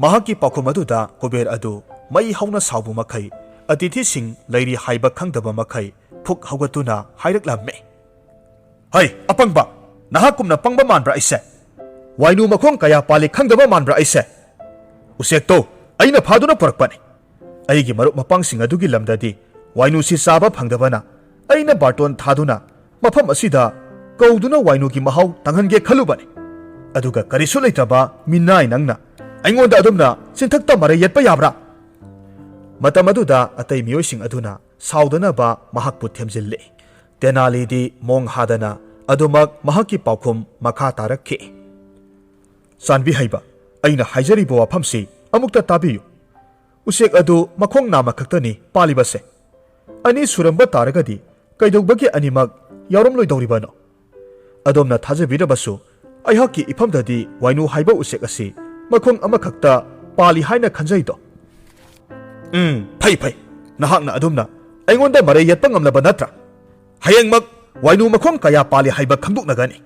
ꯃꯍꯥꯛꯀꯤ ꯄꯥꯎꯈꯨꯝ ꯑꯗꯨꯗ ꯀꯨꯕꯦꯔ ꯑꯗꯨ ꯃꯩ ꯍꯧꯅ ꯁꯥꯎꯕ ꯃꯈꯩ, ꯑꯇꯤꯊꯤꯁꯤꯡ ꯂꯩꯔꯤ ꯍꯥꯏꯕ ꯈꯪꯗꯕ ꯃꯈꯩ ꯐꯨꯛ ꯍꯧꯒꯠꯇꯨꯅ ꯍꯥꯏꯔꯛꯂꯝꯃꯤ, "ꯍꯩ ꯑꯄꯪꯕ, ꯅꯍꯥꯛꯀꯨꯝꯅ ꯄꯪꯕ ꯃꯥꯟꯕ꯭ꯔꯥ ꯑꯩꯁꯦ? ꯋꯥꯏꯅꯨ ꯃꯈꯣꯡ ꯀꯌꯥ ꯄꯥꯜꯂꯤ ꯈꯪꯗꯕ ꯃꯥꯟꯕ꯭ꯔꯥ ꯑꯩꯁꯦ? ꯎꯆꯦꯛꯇꯣ ꯑꯩꯅ ꯐꯥꯗꯨꯅ ꯄꯨꯔꯛꯄꯅꯤ꯫ ꯑꯩꯒꯤ ꯃꯔꯨꯞ ꯃꯄꯥꯡꯁꯤꯡ ꯑꯗꯨꯒꯤ ꯂꯝꯗꯗꯤ ꯋꯥꯏꯅꯨꯁꯤ ꯆꯥꯕ ꯐꯪꯗꯕꯅ ꯑꯩꯅ ꯕꯥꯔꯇꯣꯟ ꯊꯥꯗꯨꯅ ꯃꯐꯝ ꯑꯁꯤꯗ ꯀꯧꯗꯨꯅ ꯋꯥꯏꯅꯨꯒꯤ ꯃꯍꯥꯎ ꯇꯪꯍꯟꯒꯦ ꯈꯜꯂꯨꯕꯅꯤ꯫ ꯑꯗꯨꯒ ꯀꯔꯤꯁꯨ ꯂꯩꯇ꯭ꯔꯕ ꯃꯤꯅꯥꯏ ꯅꯪꯅ ꯑꯩꯉꯣꯟꯗ ꯑꯗꯨꯝꯅ ꯆꯤꯟꯊꯛꯇ ꯃꯔꯩ ꯌꯦꯠꯄ ꯌꯥꯕ꯭ꯔꯥ? ꯃꯇꯝ ꯑꯗꯨꯗ ꯑꯇꯩ ꯃꯤꯑꯣꯏꯁꯤꯡ ꯑꯗꯨꯅ ꯁꯥꯎꯗꯅꯕ ꯃꯍꯥꯛꯄꯨ ꯊꯦꯝꯖꯤꯜꯂꯤ꯫ ꯇꯦꯅꯥꯂꯤꯗꯤ ꯃꯣꯡ ꯍꯥꯗꯅ ꯑꯗꯨꯃꯛ ꯃꯍꯥꯛꯀꯤ ꯄꯥꯎꯈꯨꯝ ꯃꯈꯥ ꯇꯥꯔꯛꯈꯤ꯫ ꯆꯥꯟꯕꯤ ꯍꯩꯕ, ꯑꯩꯅ ꯍꯥꯏꯖꯔꯤꯕ ꯋꯥꯐꯝꯁꯤ ꯑꯃꯨꯛꯇ ꯇꯥꯕꯤꯌꯨ꯫ ꯎꯆꯦꯛ ꯑꯗꯨ ꯃꯈꯣꯡ ꯅꯥꯝꯃ ꯈꯛꯇꯅꯤ ꯄꯥꯜꯂꯤꯕꯁꯦ꯫ ꯑꯅꯤ ꯁꯨꯔꯝꯕ ꯇꯥꯔꯒꯗꯤ ꯀꯩꯗꯧꯕꯒꯤ ꯑꯅꯤꯃꯛ ꯌꯥꯎꯔꯝꯂꯣꯏꯗꯧꯔꯤꯕꯅꯣ? ꯑꯗꯣꯝꯅ ꯊꯥꯖꯕꯤꯔꯕꯁꯨ, ꯑꯩꯍꯥꯛꯀꯤ ꯏꯐꯝꯗꯗꯤ ꯋꯥꯏꯅꯨ ꯍꯥꯏꯕ ꯎꯆꯦꯛ ꯑꯁꯤ ꯃꯈꯣꯡ ꯑꯃꯈꯛꯇ ꯄꯥꯜꯂꯤ ꯍꯥꯏꯅ ꯈꯟꯖꯩꯗꯣ꯫ ꯎꯝ, ꯐꯩ, ꯐꯩ꯫ ꯅꯍꯥꯛꯅ ꯑꯗꯨꯝꯅ ꯑꯩꯉꯣꯟꯗ ꯃꯔꯩ ꯌꯦꯠꯄ ꯉꯝꯂꯕ ꯅꯠꯇ꯭ꯔꯥ? ꯍꯌꯦꯡꯃꯛ ꯋꯥꯏꯅꯨ ꯃꯈꯣꯡ ꯀꯌꯥ ꯄꯥꯜꯂꯤ ꯍꯥꯏꯕ ꯈꯪꯗꯣꯛꯅꯒꯅꯤ꯫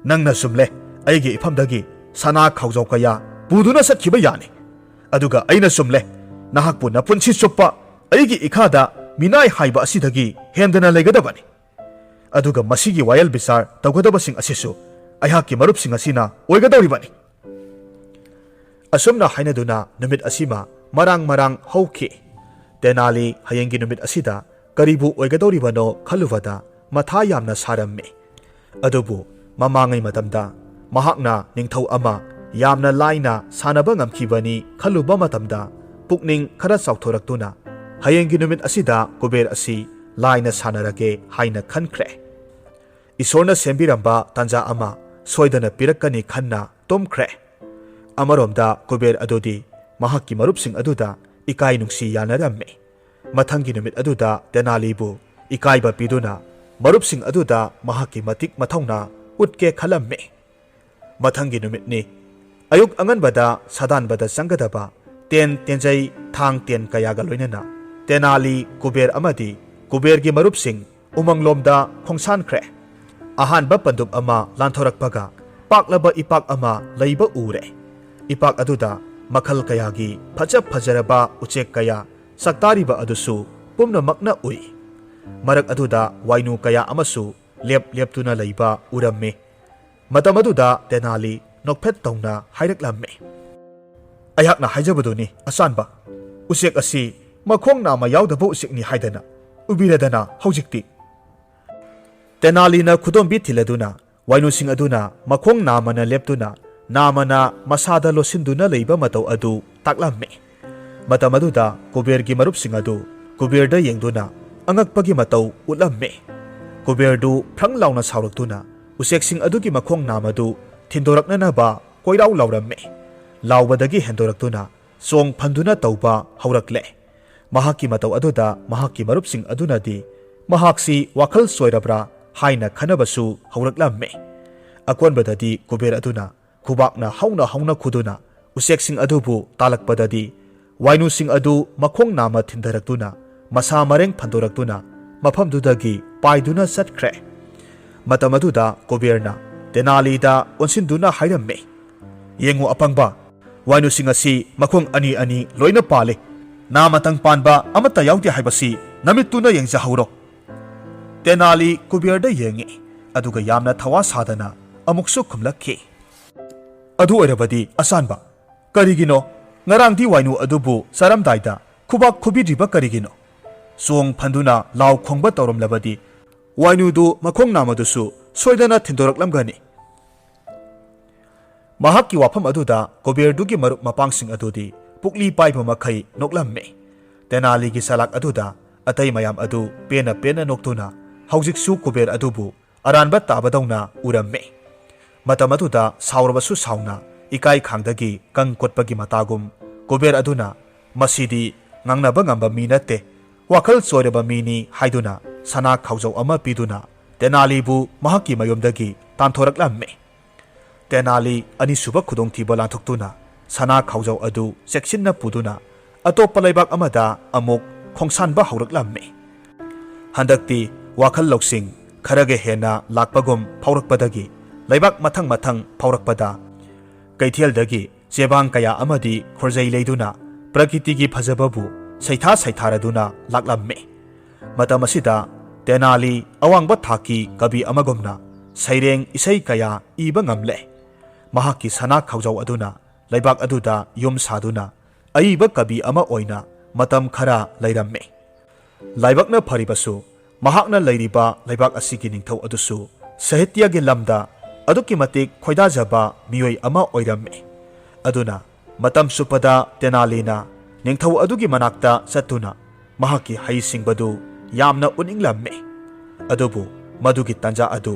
ꯅꯪꯅ ꯆꯨꯝꯂꯦ, ꯑꯩꯒꯤ ꯏꯐꯝꯗꯒꯤ ꯁꯅꯥ ꯈꯥꯎꯖꯥꯎ ꯀꯌꯥ ꯄꯨꯗꯨꯅ ꯆꯠꯈꯤꯕ ꯌꯥꯅꯤ꯫ ꯑꯗꯨꯒ ꯑꯩꯅ ꯆꯨꯝꯂꯦ, ꯅꯍꯥꯛꯄꯨ ꯅꯄꯨꯟꯁꯤ ꯆꯨꯞꯄ ꯑꯩꯒꯤ ꯏꯈꯥꯗ ꯃꯤꯅꯥꯏ ꯍꯥꯏꯕ ꯑꯁꯤꯗꯒꯤ ꯍꯦꯟꯗꯅ ꯂꯩꯒꯗꯕꯅꯤ꯫ ꯑꯗꯨꯒ ꯃꯁꯤꯒꯤ ꯋꯥꯌꯦꯜ ꯕꯤꯆꯥꯔ ꯇꯧꯒꯗꯕꯁꯤꯡ ꯑꯁꯤꯁꯨ ꯑꯩꯍꯥꯛꯀꯤ ꯃꯔꯨꯞꯁꯤꯡ ꯑꯁꯤꯅ ꯑꯣꯏꯒꯗꯧꯔꯤꯕꯅꯤ꯫ ꯑꯁꯨꯝꯅ ꯍꯥꯏꯅꯗꯨꯅ ꯅꯨꯃꯤꯠ ꯑꯁꯤꯃ ꯃꯔꯥꯡ ꯃꯔꯥꯡ ꯍꯧꯈꯤ꯫ ꯇꯦꯅꯥꯂꯤ ꯍꯌꯦꯡꯒꯤ ꯅꯨꯃꯤꯠ ꯑꯁꯤꯗ ꯀꯔꯤꯕꯨ ꯑꯣꯏꯒꯗꯧꯔꯤꯕꯅꯣ ꯈꯜꯂꯨꯕꯗ ꯃꯊꯥ ꯌꯥꯝꯅ ꯁꯥꯔꯝꯃꯤ꯫ ꯑꯗꯨꯕꯨ ꯃꯃꯥꯡꯉꯩ ꯃꯇꯝꯗ ꯃꯍꯥꯛꯅ ꯅꯤꯡꯊꯧ ꯑꯃ ꯌꯥꯝꯅ ꯂꯥꯏꯅ ꯁꯥꯟꯅꯕ ꯉꯝꯈꯤꯕꯅꯤ ꯈꯜꯂꯨꯕ ꯃꯇꯝꯗ ꯄꯨꯛꯅꯤꯡ ꯈꯔ ꯆꯥꯎꯊꯣꯔꯛꯇꯨꯅ ꯍꯌꯦꯡꯒꯤ ꯅꯨꯃꯤꯠ ꯑꯁꯤꯗ ꯀꯨꯕꯦꯔ ꯑꯁꯤ ꯂꯥꯏꯅ ꯁꯥꯟꯅꯔꯒꯦ ꯍꯥꯏꯅ ꯈꯟꯈ꯭ꯔꯦ꯫ ꯏꯁꯣꯔꯅ ꯁꯦꯝꯕꯤꯔꯝꯕ ꯇꯥꯟꯖꯥ ꯑꯃ ꯁꯣꯏꯗꯅ ꯄꯤꯔꯛꯀꯅꯤ ꯈꯟꯅ ꯇꯨꯝꯈ꯭ꯔꯦ꯫ ꯑꯃꯔꯣꯝꯗ ꯀꯨꯕꯦꯔ ꯑꯗꯨꯗꯤ ꯃꯍꯥꯛꯀꯤ ꯃꯔꯨꯞꯁꯤꯡ ꯑꯗꯨꯗ ꯏꯀꯥꯏ ꯅꯨꯡꯁꯤ ꯌꯥꯅꯔꯝꯃꯤ꯫ ꯃꯊꯪꯒꯤ ꯅꯨꯃꯤꯠ ꯑꯗꯨꯗ ꯇꯦꯅꯥꯂꯤꯕꯨ ꯏꯀꯥꯏꯕ ꯄꯤꯗꯨꯅ ꯃꯔꯨꯞꯁꯤꯡ ꯑꯗꯨꯗ ꯃꯍꯥꯛꯀꯤ ꯃꯇꯤꯛ ꯃꯊꯧꯅꯥ ꯎꯠꯀꯦ ꯈꯜꯂꯝꯃꯤ꯫ ꯃꯊꯪꯒꯤ ꯅꯨꯃꯤꯠꯅꯤ꯫ ꯑꯌꯨꯛ ꯑꯉꯟꯕꯗ ꯁꯥꯗꯥꯟꯕꯗ ꯆꯪꯒꯗꯕ ꯇꯦꯟ, ꯇꯦꯟꯖꯩ, ꯊꯥꯡ, ꯇꯦꯟ ꯀꯌꯥꯒ ꯂꯣꯏꯅꯅ ꯇꯦꯅꯥꯂꯤ, ꯀꯨꯕꯦꯔ ꯑꯃꯗꯤ ꯀꯨꯕꯦꯔꯒꯤ ꯃꯔꯨꯞꯁꯤꯡ ꯎꯃꯪꯂꯣꯝꯗ ꯈꯣꯡꯁꯥꯟꯈ꯭ꯔꯦ꯫ ꯑꯍꯥꯟꯕ ꯄꯟꯗꯨꯞ ꯑꯃ ꯂꯥꯟꯊꯣꯔꯛꯄꯒ ꯄꯥꯛꯂꯕ ꯏꯄꯥꯛ ꯑꯃ ꯂꯩꯕ ꯎꯔꯦ꯫ ꯏꯄꯥꯛ ꯑꯗꯨꯗ ꯃꯈꯜ ꯀꯌꯥꯒꯤ ꯐꯖ ꯐꯖꯔꯕ ꯎꯆꯦꯛ ꯀꯌꯥ ꯆꯥꯛꯇꯥꯔꯤꯕ ꯑꯗꯨꯁꯨ ꯄꯨꯝꯅꯃꯛꯅ ꯎꯏ꯫ ꯃꯔꯛ ꯑꯗꯨꯗ ꯋꯥꯏꯅꯨ ꯀꯌꯥ ꯑꯃꯁꯨ ꯂꯦꯞ ꯂꯦꯞꯇꯨꯅ ꯂꯩꯕ ꯎꯔꯝꯃꯤ꯫ ꯃꯇꯝ ꯑꯗꯨꯗ ꯇꯦꯅꯥꯂꯤ ꯅꯣꯛꯐꯦꯠ ꯇꯧꯅ ꯍꯥꯏꯔꯛꯂꯝꯃꯤ꯫ "ꯑꯩꯍꯥꯛꯅ ꯍꯥꯏꯖꯕꯗꯨꯅꯤ ꯑꯆꯥꯟꯕ, ꯎꯆꯦꯛ ꯑꯁꯤ ꯃꯈꯣꯡ ꯅꯥꯝꯃ ꯌꯥꯎꯗꯕ ꯎꯆꯦꯛꯅꯤ ꯍꯥꯏꯗꯅ꯫ ꯎꯕꯤꯔꯗꯅ ꯍꯧꯖꯤꯛꯇꯤ꯫" ꯇꯦꯅꯥꯂꯤꯅ ꯈꯨꯗꯣꯝꯕꯤ ꯊꯤꯜꯂꯗꯨꯅ ꯋꯥꯏꯅꯨꯁꯤꯡ ꯑꯗꯨꯅ ꯃꯈꯣꯡ ꯅꯥꯝꯃꯅ ꯂꯦꯞꯇꯨꯅ ꯅꯥꯝꯃꯅ ꯃꯁꯥꯗ ꯂꯣꯠꯁꯤꯟꯗꯨꯅ ꯂꯩꯕ ꯃꯇꯧ ꯑꯗꯨ ꯇꯥꯛꯂꯝꯃꯤ꯫ ꯃꯇꯝ ꯑꯗꯨꯗ ꯀꯨꯕꯦꯔꯒꯤ ꯃꯔꯨꯞꯁꯤꯡ ꯑꯗꯨ ꯀꯨꯕꯦꯔꯗ ꯌꯦꯡꯗꯨꯅ ꯑꯉꯛꯄꯒꯤ ꯃꯇꯧ ꯎꯠꯂꯝꯃꯤ꯫ ꯀꯨꯕꯦꯔꯗꯨ ꯐ꯭ꯔꯪ ꯂꯥꯎꯅ ꯁꯥꯎꯔꯛꯇꯨꯅ ꯎꯆꯦꯛꯁꯤꯡ ꯑꯗꯨꯒꯤ ꯃꯈꯣꯡ ꯅꯥꯝꯃꯗꯨ ꯊꯤꯟꯗꯣꯔꯛꯅꯅꯕ ꯀꯣꯏꯔꯥꯎ ꯂꯥꯎꯔꯝꯃꯤ꯫ ꯂꯥꯎꯕꯗꯒꯤ ꯍꯦꯟꯗꯣꯔꯛꯇꯨꯅ ꯆꯣꯡ ꯐꯟꯗꯨꯅ ꯇꯧꯕ ꯍꯧꯔꯛꯂꯦ꯫ ꯃꯍꯥꯛꯀꯤ ꯃꯇꯧ ꯑꯗꯨꯗ ꯃꯍꯥꯛꯀꯤ ꯃꯔꯨꯞꯁꯤꯡ ꯑꯗꯨꯅꯗꯤ ꯃꯍꯥꯛꯁꯤ ꯋꯥꯈꯜ ꯆꯣꯏꯔꯕ꯭ꯔꯥ ꯍꯥꯏꯅ ꯈꯟꯅꯕꯁꯨ ꯍꯧꯔꯛꯂꯝꯃꯤ꯫ ꯑꯀꯣꯟꯕꯗꯗꯤ ꯀꯨꯕꯦꯔ ꯑꯗꯨꯅ ꯈꯨꯕꯥꯛꯅ ꯍꯧꯅ ꯍꯧꯅ ꯈꯨꯗꯨꯅ ꯎꯆꯦꯛꯁꯤꯡ ꯑꯗꯨꯕꯨ ꯇꯥꯜꯂꯛꯄꯗꯗꯤ ꯋꯥꯏꯅꯨꯁꯤꯡ ꯑꯗꯨ ꯃꯈꯣꯡ ꯅꯥꯝꯃ ꯊꯤꯟꯊꯔꯛꯇꯨꯅ ꯃꯁꯥ ꯃꯔꯦꯡ ꯐꯟꯗꯣꯔꯛꯇꯨꯅ ꯃꯐꯝꯗꯨꯗꯒꯤ ꯄꯥꯏꯗꯨꯅ ꯆꯠꯈ꯭ꯔꯦ꯫ ꯃꯇꯝ ꯑꯗꯨꯗ ꯀꯨꯕꯦꯔꯅ ꯇꯦꯅꯥꯂꯤꯗ ꯑꯣꯟꯁꯤꯟꯗꯨꯅ ꯍꯥꯏꯔꯝꯃꯤ, "ꯌꯦꯡꯉꯨ ꯑꯄꯪꯕ, ꯋꯥꯏꯅꯨꯁꯤꯡ ꯑꯁꯤ ꯃꯈꯣꯡ ꯑꯅꯤ ꯑꯅꯤ ꯂꯣꯏꯅ ꯄꯥꯜꯂꯤ꯫ ꯅꯥ ꯃꯇꯪ ꯄꯥꯟꯕ ꯑꯃꯠꯇ ꯌꯥꯎꯗꯦ ꯍꯥꯏꯕꯁꯤ ꯅꯃꯤꯠꯇꯨꯅ ꯌꯦꯡꯖꯍꯧꯔꯣ꯫" ꯇꯦꯅꯥꯂꯤ ꯀꯨꯕꯦꯔꯗ ꯌꯦꯡꯉꯤ, ꯑꯗꯨꯒ ꯌꯥꯝꯅ ꯊꯋꯥ ꯁꯥꯗꯅ ꯑꯃꯨꯛꯁꯨ ꯈꯨꯝꯂꯛꯈꯤ, "ꯑꯗꯨ ꯑꯣꯏꯔꯕꯗꯤ ꯑꯆꯥꯟꯕ, ꯀꯔꯤꯒꯤꯅꯣ ꯉꯔꯥꯡꯗꯤ ꯋꯥꯏꯅꯨ ꯑꯗꯨꯕꯨ ꯆꯥꯔꯝꯗꯥꯏꯗ ꯈꯨꯕꯥꯛ ꯈꯨꯕꯤꯗ꯭ꯔꯤꯕ ꯀꯔꯤꯒꯤꯅꯣ? ꯆꯣꯡ ꯐꯟꯗꯨꯅ ꯂꯥꯎ ꯈꯣꯡꯕ ꯇꯧꯔꯝꯂꯕꯗꯤ ꯋꯥꯏꯅꯨꯗꯨ ꯃꯈꯣꯡ ꯅꯥꯝꯃꯗꯨꯁꯨ ꯁꯣꯏꯗꯅ ꯊꯤꯟꯗꯣꯔꯛꯂꯝꯒꯅꯤ꯫" ꯃꯍꯥꯛꯀꯤ ꯋꯥꯐꯝ ꯑꯗꯨꯗ ꯀꯨꯕꯦꯔꯗꯨꯒꯤ ꯃꯔꯨꯞ ꯃꯄꯥꯡꯁꯤꯡ ꯑꯗꯨꯗꯤ ꯄꯨꯛꯂꯤ ꯄꯥꯏꯕ ꯃꯈꯩ ꯅꯣꯛꯂꯝꯃꯤ꯫ ꯇꯦꯅꯥꯂꯤꯒꯤ ꯆꯂꯥꯛ ꯑꯗꯨꯗ ꯑꯇꯩ ꯃꯌꯥꯝ ꯑꯗꯨ ꯄꯦꯟꯅ ꯄꯦꯟꯅ ꯅꯣꯛꯇꯨꯅ ꯍꯧꯖꯤꯛꯁꯨ ꯀꯨꯕꯦꯔ ꯑꯗꯨꯕꯨ ꯑꯔꯥꯟꯕ ꯇꯥꯕꯗꯧꯅ ꯎꯔꯝꯃꯤ꯫ ꯃꯇꯝ ꯑꯗꯨꯗ ꯁꯥꯎꯔꯕꯁꯨ ꯁꯥꯎꯅ ꯏꯀꯥꯏ ꯈꯥꯡꯗꯒꯤ ꯀꯪ ꯀꯣꯠꯄꯒꯤ ꯃꯇꯥꯒꯨꯝ ꯀꯨꯕꯦꯔ ꯑꯗꯨꯅ, "ꯃꯁꯤꯗꯤ ꯉꯥꯡꯅꯕ ꯉꯝꯕ ꯃꯤ ꯅꯠꯇꯦ, ꯋꯥꯈꯜ ꯆꯣꯏꯔꯕ ꯃꯤꯅꯤ" ꯍꯥꯏꯗꯨꯅ ꯁꯅꯥ ꯈꯥꯎꯖꯧ ꯑꯃ ꯄꯤꯗꯨꯅ ꯇꯦꯅꯥꯂꯤꯕꯨ ꯃꯍꯥꯛꯀꯤ ꯃꯌꯨꯝꯗꯒꯤ ꯇꯥꯟꯊꯣꯔꯛꯂꯝꯃꯤ꯫ ꯇꯦꯅꯥꯂꯤ ꯑꯅꯤꯁꯨꯕ ꯈꯨꯗꯣꯡꯊꯤꯕ ꯂꯥꯟꯊꯣꯛꯇꯨꯅ ꯁꯅꯥ ꯈꯥꯎꯖꯧ ꯑꯗꯨ ꯆꯦꯛꯁꯤꯟꯅ ꯄꯨꯗꯨꯅ ꯑꯇꯣꯞꯄ ꯂꯩꯕꯥꯛ ꯑꯃꯗ ꯑꯃꯨꯛ ꯈꯣꯡꯁꯥꯟꯕ ꯍꯧꯔꯛꯂꯝꯃꯤ꯫ ꯍꯟꯗꯛꯇꯤ ꯋꯥꯈꯜ ꯂꯧꯁꯤꯡ ꯈꯔꯒ ꯍꯦꯟꯅ ꯂꯥꯛꯄꯒꯨꯝ ꯐꯥꯎꯔꯛꯄꯗꯒꯤ ꯂꯩꯕꯥꯛ ꯃꯊꯪ ꯃꯊꯪ ꯐꯥꯎꯔꯛꯄꯗ ꯀꯩꯊꯦꯜꯗꯒꯤ ꯆꯦꯕꯥꯡ ꯀꯌꯥ ꯑꯃꯗꯤ ꯈꯣꯔꯖꯩ ꯂꯩꯗꯨꯅ ꯄ꯭ꯔꯀꯤꯇꯤꯒꯤ ꯐꯖꯕꯕꯨ ꯁꯩꯊꯥ ꯁꯩꯊꯥꯔꯗꯨꯅ ꯂꯥꯛꯂꯝꯃꯤ꯫ ꯃꯇꯝ ꯑꯁꯤꯗ ꯇꯦꯅꯥꯂꯤ ꯑꯋꯥꯡꯕ ꯊꯥꯛꯀꯤ ꯀꯕꯤ ꯑꯃꯒꯨꯝꯅ ꯁꯩꯔꯦꯡ ꯏꯁꯩ ꯀꯌꯥ ꯏꯕ ꯉꯝꯂꯦ꯫ ꯃꯍꯥꯛꯀꯤ ꯁꯅꯥ ꯈꯥꯎꯖꯥꯎ ꯑꯗꯨꯅ ꯂꯩꯕꯥꯛ ꯑꯗꯨꯗ ꯌꯨꯝ ꯁꯥꯗꯨꯅ ꯑꯏꯕ ꯀꯕꯤ ꯑꯃ ꯑꯣꯏꯅ ꯃꯇꯝ ꯈꯔ ꯂꯩꯔꯝꯃꯤ꯫ ꯂꯥꯏꯕꯛꯅ ꯐꯔꯤꯕꯁꯨ, ꯃꯍꯥꯛꯅ ꯂꯩꯔꯤꯕ ꯂꯩꯕꯥꯛ ꯑꯁꯤꯒꯤ ꯅꯤꯡꯊꯧ ꯑꯗꯨꯁꯨ ꯁꯥꯍꯤꯇ꯭ꯌꯒꯤ ꯂꯝꯗ ꯑꯗꯨꯛꯀꯤ ꯃꯇꯤꯛ ꯈꯣꯏꯗꯥꯖꯕ ꯃꯤꯑꯣꯏ ꯑꯃ ꯑꯣꯏꯔꯝꯃꯤ꯫ ꯑꯗꯨꯅ ꯃꯇꯝ ꯆꯨꯞꯄꯗ ꯇꯦꯅꯥꯂꯤꯅ ꯅꯤꯡꯊꯧ ꯑꯗꯨꯒꯤ ꯃꯅꯥꯛꯇ ꯆꯠꯇꯨꯅ ꯃꯍꯥꯛꯀꯤ ꯍꯩꯁꯤꯡꯕꯗꯨ ꯌꯥꯝꯅ ꯎꯠꯅꯤꯡꯂꯝꯃꯤ꯫ ꯑꯗꯨꯕꯨ ꯃꯗꯨꯒꯤ ꯇꯥꯟꯖꯥ ꯑꯗꯨ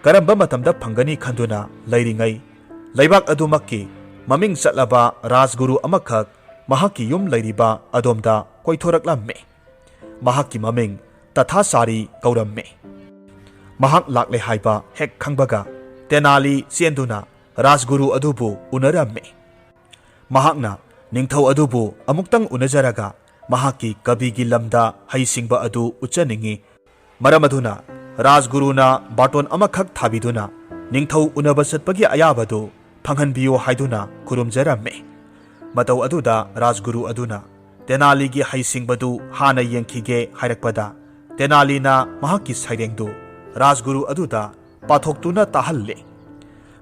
ꯀꯔꯝꯕ ꯃꯇꯝꯗ ꯐꯪꯒꯅꯤ ꯈꯟꯗꯨꯅ ꯂꯩꯔꯤꯉꯩ, ꯂꯩꯕꯥꯛ ꯑꯗꯨꯃꯛꯀꯤ ꯃꯃꯤꯡ ꯆꯠꯂꯕ ꯔꯥꯖꯒꯨꯔꯨ ꯑꯃꯈꯛ ꯃꯍꯥꯛꯀꯤ ꯌꯨꯝ ꯂꯩꯔꯤꯕ ꯑꯗꯣꯝꯗ ꯀꯣꯏꯊꯣꯔꯛꯂꯝꯃꯤ꯫ ꯃꯍꯥꯛꯀꯤ ꯃꯃꯤꯡ ꯇꯊꯥꯆꯥꯔꯤ ꯀꯧꯔꯝꯃꯤ꯫ ꯃꯍꯥꯛ ꯂꯥꯛꯂꯦ ꯍꯥꯏꯕ ꯍꯦꯛ ꯈꯪꯕꯒ ꯇꯦꯅꯥꯂꯤ ꯆꯦꯟꯗꯨꯅ ꯔꯥꯖꯒꯨꯔꯨ ꯑꯗꯨꯕꯨ ꯎꯅꯔꯝꯃꯤ꯫ ꯃꯍꯥꯛꯅ ꯅꯤꯡꯊꯧ ꯑꯗꯨꯕꯨ ꯑꯃꯨꯛꯇꯪ ꯎꯅꯖꯔꯒ ꯃꯍꯥꯛꯀꯤ ꯀꯕꯤꯒꯤ ꯂꯝꯗ ꯍꯩꯁꯤꯡꯕ ꯑꯗꯨ ꯎꯠꯆꯅꯤꯡꯏ꯫ ꯃꯔꯝ ꯑꯗꯨꯅ ꯔꯥꯖꯒꯨꯔꯨꯅ ꯕꯥꯔꯇꯣꯟ ꯑꯃꯈꯛ ꯊꯥꯕꯤꯗꯨꯅ ꯅꯤꯡꯊꯧ ꯎꯅꯕ ꯆꯠꯄꯒꯤ ꯑꯌꯥꯕꯗꯨ ꯐꯪꯍꯟꯕꯤꯌꯨ ꯍꯥꯏꯗꯨꯅ ꯈꯨꯔꯨꯝꯖꯔꯝꯃꯤ꯫ ꯃꯇꯧ ꯑꯗꯨꯗ ꯔꯥꯖꯒꯨꯔꯨ ꯑꯗꯨꯅ ꯇꯦꯅꯥꯂꯤꯒꯤ ꯍꯩꯁꯤꯡꯕꯗꯨ ꯍꯥꯟꯅ ꯌꯦꯡꯈꯤꯒꯦ ꯍꯥꯏꯔꯛꯄꯗ, ꯇꯦꯅꯥꯂꯤꯅ ꯃꯍꯥꯛꯀꯤ ꯁꯩꯔꯦꯡꯗꯨ ꯔꯥꯖꯒꯨꯔꯨ ꯑꯗꯨꯗ ꯄꯥꯊꯣꯛꯇꯨꯅ ꯇꯥꯍꯜꯂꯦ꯫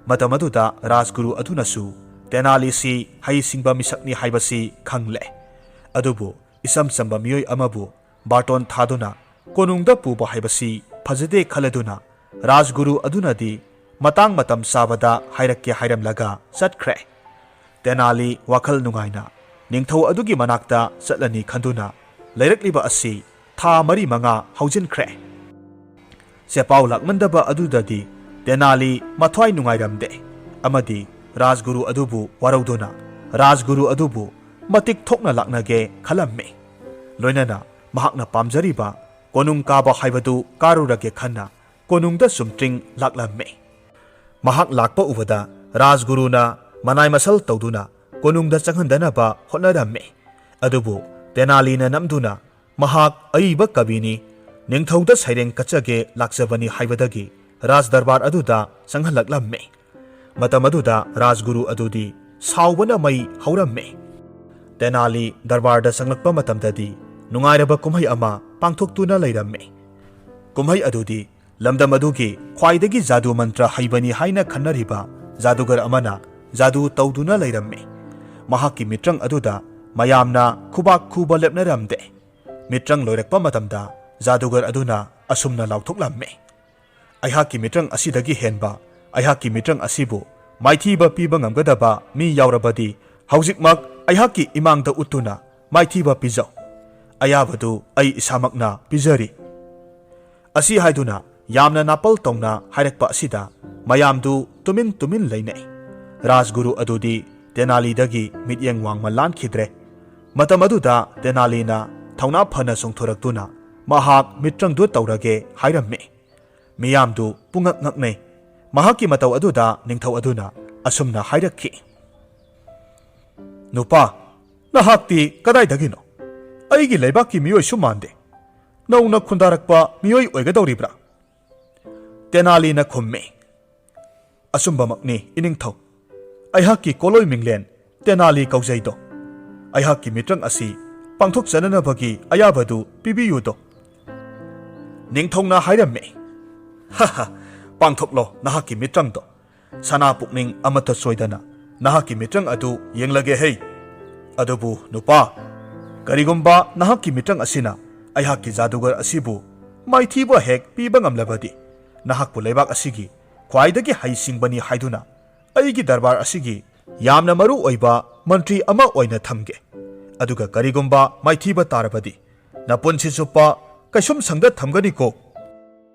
ꯃꯇꯝ ꯑꯗꯨꯗ ꯔꯥꯖꯒꯨꯔꯨ ꯑꯗꯨꯅꯁꯨ ꯇꯦꯅꯥꯂꯤꯁꯤ ꯍꯩꯁꯤꯡꯕ ꯃꯤꯁꯛꯅꯤ ꯍꯥꯏꯕꯁꯤ ꯈꯪꯂꯦ꯫ ꯑꯗꯨꯕꯨ ꯏꯆꯝ ꯆꯝꯕ ꯃꯤꯑꯣꯏ ꯑꯃꯕꯨ ꯕꯥꯔꯇꯣꯟ ꯊꯥꯗꯨꯅ ꯀꯣꯅꯨꯡꯗ ꯄꯨꯕ ꯍꯥꯏꯕꯁꯤ ꯐꯖꯗꯦ ꯈꯜꯂꯗꯨꯅ ꯔꯥꯖꯒꯨꯔꯨ ꯑꯗꯨꯅꯗꯤ ꯃꯇꯥꯡ ꯃꯇꯝ ꯆꯥꯕꯗ ꯍꯥꯏꯔꯛꯀꯦ ꯍꯥꯏꯔꯝꯂꯒ ꯆꯠꯈ꯭ꯔꯦ꯫ ꯇꯦꯅꯥꯂꯤ ꯋꯥꯈꯜ ꯅꯨꯡꯉꯥꯏꯅ ꯅꯤꯡꯊꯧ ꯑꯗꯨꯒꯤ ꯃꯅꯥꯛꯇ ꯆꯠꯂꯅꯤ ꯈꯟꯗꯨꯅ ꯂꯩꯔꯛꯂꯤꯕ ꯑꯁꯤ ꯊꯥ ꯃꯔꯤ ꯃꯉꯥ ꯍꯧꯖꯤꯟꯈ꯭ꯔꯦ꯫ ꯆꯦꯄꯥꯎ ꯂꯥꯛꯃꯟꯗꯕ ꯑꯗꯨꯗꯗꯤ ꯇꯦꯅꯥꯂꯤ ꯃꯊ꯭ꯋꯥꯏ ꯅꯨꯡꯉꯥꯏꯔꯝꯗꯦ ꯑꯃꯗꯤ ꯔꯥꯖꯒꯨꯔꯨ ꯑꯗꯨꯕꯨ ꯋꯥꯔꯧꯗꯨꯅ ꯔꯥꯖꯒꯨꯔꯨ ꯑꯗꯨꯕꯨ ꯃꯇꯤꯛ ꯊꯣꯛꯅ ꯂꯥꯛꯅꯒꯦ ꯈꯜꯂꯝꯃꯤ꯫ ꯂꯣꯏꯅꯅ ꯃꯍꯥꯛꯅ ꯄꯥꯝꯖꯔꯤꯕ ꯀꯣꯅꯨꯡ ꯀꯥꯕ ꯍꯥꯏꯕꯗꯨ ꯀꯥꯔꯨꯔꯒꯦ ꯈꯟꯅ ꯀꯣꯅꯨꯡꯗ ꯆꯨꯝꯇ꯭ꯔꯤꯡ ꯂꯥꯛꯂꯝꯃꯤ꯫ ꯃꯍꯥꯛ ꯂꯥꯛꯄ ꯎꯕꯗ ꯔꯥꯖꯒꯨꯔꯨꯅ ꯃꯅꯥꯏ ꯃꯁꯜ ꯇꯧꯗꯨꯅ ꯀꯣꯅꯨꯡꯗ ꯆꯪꯍꯟꯗꯅꯕ ꯍꯣꯠꯅꯔꯝꯃꯤ꯫ ꯑꯗꯨꯕꯨ ꯇꯦꯅꯥꯂꯤꯅ ꯅꯝꯗꯨꯅ ꯃꯍꯥꯛ ꯑꯏꯕ ꯀꯕꯤꯅꯤ, ꯅꯤꯡꯊꯧꯗ ꯁꯩꯔꯦꯡ ꯀꯠꯆꯒꯦ ꯂꯥꯛꯆꯕꯅꯤ ꯍꯥꯏꯕꯗꯒꯤ ꯔꯥꯖ ꯗꯔꯕꯥꯔ ꯑꯗꯨꯗ ꯆꯪꯍꯜꯂꯛꯂꯝꯃꯤ꯫ ꯃꯇꯝ ꯑꯗꯨꯗ ꯔꯥꯖꯒꯨꯔꯨ ꯑꯗꯨꯗꯤ ꯁꯥꯎꯕꯅ ꯃꯩ ꯍꯧꯔꯝꯃꯤ꯫ ꯇꯦꯅꯥꯂꯤ ꯗꯔꯕꯥꯔꯗ ꯆꯪꯂꯛꯄ ꯃꯇꯝꯗꯗꯤ ꯅꯨꯡꯉꯥꯏꯔꯕ ꯀꯨꯝꯍꯩ ꯑꯃ ꯄꯥꯡꯊꯣꯛꯇꯨꯅ ꯂꯩꯔꯝꯃꯤ꯫ ꯀꯨꯝꯍꯩ ꯑꯗꯨꯗꯤ ꯂꯝꯗꯝ ꯑꯗꯨꯒꯤ ꯈ꯭ꯋꯥꯏꯗꯒꯤ ꯖꯥꯗꯨ ꯃꯟꯇ꯭ꯔ ꯍꯩꯕꯅꯤ ꯍꯥꯏꯅ ꯈꯟꯅꯔꯤꯕ ꯖꯥꯗꯨꯒꯔ ꯑꯃꯅ ꯖꯥꯗꯨ ꯇꯧꯗꯨꯅ ꯂꯩꯔꯝꯃꯤ꯫ ꯃꯍꯥꯛꯀꯤ ꯃꯤꯇ꯭ꯔꯪ ꯑꯗꯨꯗ ꯃꯌꯥꯝꯅ ꯈꯨꯕꯥꯛ ꯈꯨꯕ ꯂꯦꯞꯅꯔꯝꯗꯦ꯫ ꯃꯤꯇ꯭ꯔꯪ ꯂꯣꯏꯔꯛꯄ ꯃꯇꯝꯗ ꯖꯥꯗꯨꯒꯔ ꯑꯗꯨꯅ ꯑꯁꯨꯝꯅ ꯂꯥꯎꯊꯣꯛꯂꯝꯃꯤ, "ꯑꯩꯍꯥꯛꯀꯤ ꯃꯤꯇ꯭ꯔꯪ ꯑꯁꯤꯗꯒꯤ ꯍꯦꯟꯕ ꯑꯩꯍꯥꯛꯀꯤ ꯃꯤꯇ꯭ꯔꯪ ꯑꯁꯤꯕꯨ ꯃꯥꯏꯊꯤꯕ ꯄꯤꯕ ꯉꯝꯒꯗꯕ ꯃꯤ ꯌꯥꯎꯔꯕꯗꯤ ꯍꯧꯖꯤꯛꯃꯛ ꯑꯩꯍꯥꯛꯀꯤ ꯏꯃꯥꯡꯗ ꯎꯠꯇꯨꯅ ꯃꯥꯏꯊꯤꯕ ꯄꯤꯖꯧ꯫ ꯑꯌꯥꯕꯗꯨ ꯑꯩ ꯏꯁꯥꯃꯛꯅ ꯄꯤꯖꯔꯤ"꯫ ꯑꯁꯤ ꯍꯥꯏꯗꯨꯅ ꯌꯥꯝꯅ ꯅꯥꯄꯜ ꯇꯧꯅ ꯍꯥꯏꯔꯛꯄ ꯑꯁꯤꯗ ꯃꯌꯥꯝꯗꯨ ꯇꯨꯃꯤꯟ ꯇꯨꯃꯤꯟ ꯂꯩꯅꯩ꯫ ꯔꯥꯖꯒꯨꯔꯨ ꯑꯗꯨꯗꯤ ꯇꯦꯅꯥꯂꯤꯗꯒꯤ ꯃꯤꯠꯌꯦꯡ ꯋꯥꯡꯃ ꯂꯥꯟꯈꯤꯗ꯭ꯔꯦ꯫ ꯃꯇꯝ ꯑꯗꯨꯗ ꯇꯦꯅꯥꯂꯤꯅ ꯊꯧꯅꯥ ꯐꯅ ꯆꯣꯡꯊꯣꯔꯛꯇꯨꯅ ꯃꯍꯥꯛ ꯃꯤꯇ꯭ꯔꯪꯗꯨ ꯇꯧꯔꯒꯦ ꯍꯥꯏꯔꯝꯃꯤ꯫ ꯃꯤꯌꯥꯝꯗꯨ ꯄꯨꯡꯉꯛ ꯉꯛꯅꯩ꯫ ꯃꯍꯥꯛꯀꯤ ꯃꯇꯧ ꯑꯗꯨꯗ ꯅꯤꯡꯊꯧ ꯑꯗꯨꯅ ꯑꯁꯨꯝꯅ ꯍꯥꯏꯔꯛꯈꯤ, "ꯅꯨꯄꯥ, ꯅꯍꯥꯛꯇꯤ ꯀꯗꯥꯏꯗꯒꯤꯅꯣ? ꯑꯩꯒꯤ ꯂꯩꯕꯥꯛꯀꯤ ꯃꯤꯑꯣꯏꯁꯨ ꯃꯥꯟꯗꯦ꯫ ꯅꯧꯅ ꯈꯨꯟꯗꯥꯔꯛꯄ ꯃꯤꯑꯣꯏ ꯑꯣꯏꯒꯗꯧꯔꯤꯕ꯭ꯔꯥ?" ꯇꯦꯅꯥꯂꯤꯅ ꯈꯨꯝꯃꯤ, "ꯑꯆꯨꯝꯕꯃꯛꯅꯤ, ꯏꯅꯤꯡꯊꯧ꯫ ꯑꯩꯍꯥꯛꯀꯤ ꯀꯣꯂꯣꯏ ꯃꯤꯡꯂꯦꯟ ꯇꯦꯅꯥꯂꯤ ꯀꯧꯖꯩꯗꯣ꯫ ꯑꯩꯍꯥꯛꯀꯤ ꯃꯤꯇ꯭ꯔꯪ ꯑꯁꯤ ꯄꯥꯡꯊꯣꯛꯆꯅꯅꯕꯒꯤ ꯑꯌꯥꯕꯗꯨ ꯄꯤꯕꯤꯌꯨꯗꯣ"꯫ ꯅꯤꯡꯊꯧꯅ ꯍꯥꯏꯔꯝꯃꯤ, "ꯍꯥ ꯍꯥ, ꯄꯥꯡꯊꯣꯛꯂꯣ ꯅꯍꯥꯛꯀꯤ ꯃꯤꯇ꯭ꯔꯪꯗꯣ꯫ ꯁꯅꯥ ꯄꯨꯛꯅꯤꯡ ꯑꯃꯠꯇ ꯆꯣꯏꯗꯅ ꯅꯍꯥꯛꯀꯤ ꯃꯤꯇ꯭ꯔꯪ ꯑꯗꯨ ꯌꯦꯡꯂꯒꯦ ꯍꯩ꯫ ꯑꯗꯨꯕꯨ ꯅꯨꯄꯥ, ꯀꯔꯤꯒꯨꯝꯕ ꯅꯍꯥꯛꯀꯤ ꯃꯤꯇ꯭ꯔꯪ ꯑꯁꯤꯅ ꯑꯩꯍꯥꯛꯀꯤ ꯖꯥꯗꯨꯒꯔ ꯑꯁꯤꯕꯨ ꯃꯥꯏꯊꯤꯕ ꯍꯦꯛ ꯄꯤꯕ ꯉꯝꯂꯕꯗꯤ, ꯅꯍꯥꯛꯄꯨ ꯂꯩꯕꯥꯛ ꯑꯁꯤꯒꯤ ꯈ꯭ꯋꯥꯏꯗꯒꯤ ꯍꯩꯁꯤꯡꯕꯅꯤ ꯍꯥꯏꯗꯨꯅ ꯑꯩꯒꯤ ꯗꯔꯕꯥꯔ ꯑꯁꯤꯒꯤ ꯌꯥꯝꯅ ꯃꯔꯨ ꯑꯣꯏꯕ ꯃꯟꯇ꯭ꯔꯤ ꯑꯃ ꯑꯣꯏꯅ ꯊꯝꯒꯦ꯫ ꯑꯗꯨꯒ ꯀꯔꯤꯒꯨꯝꯕ ꯃꯥꯏꯊꯤꯕ ꯇꯥꯔꯕꯗꯤ, ꯅꯄꯨꯟꯁꯤ ꯆꯨꯞꯄ ꯀꯩꯁꯨꯝꯁꯪꯗ ꯊꯝꯒꯅꯤꯀꯣ"꯫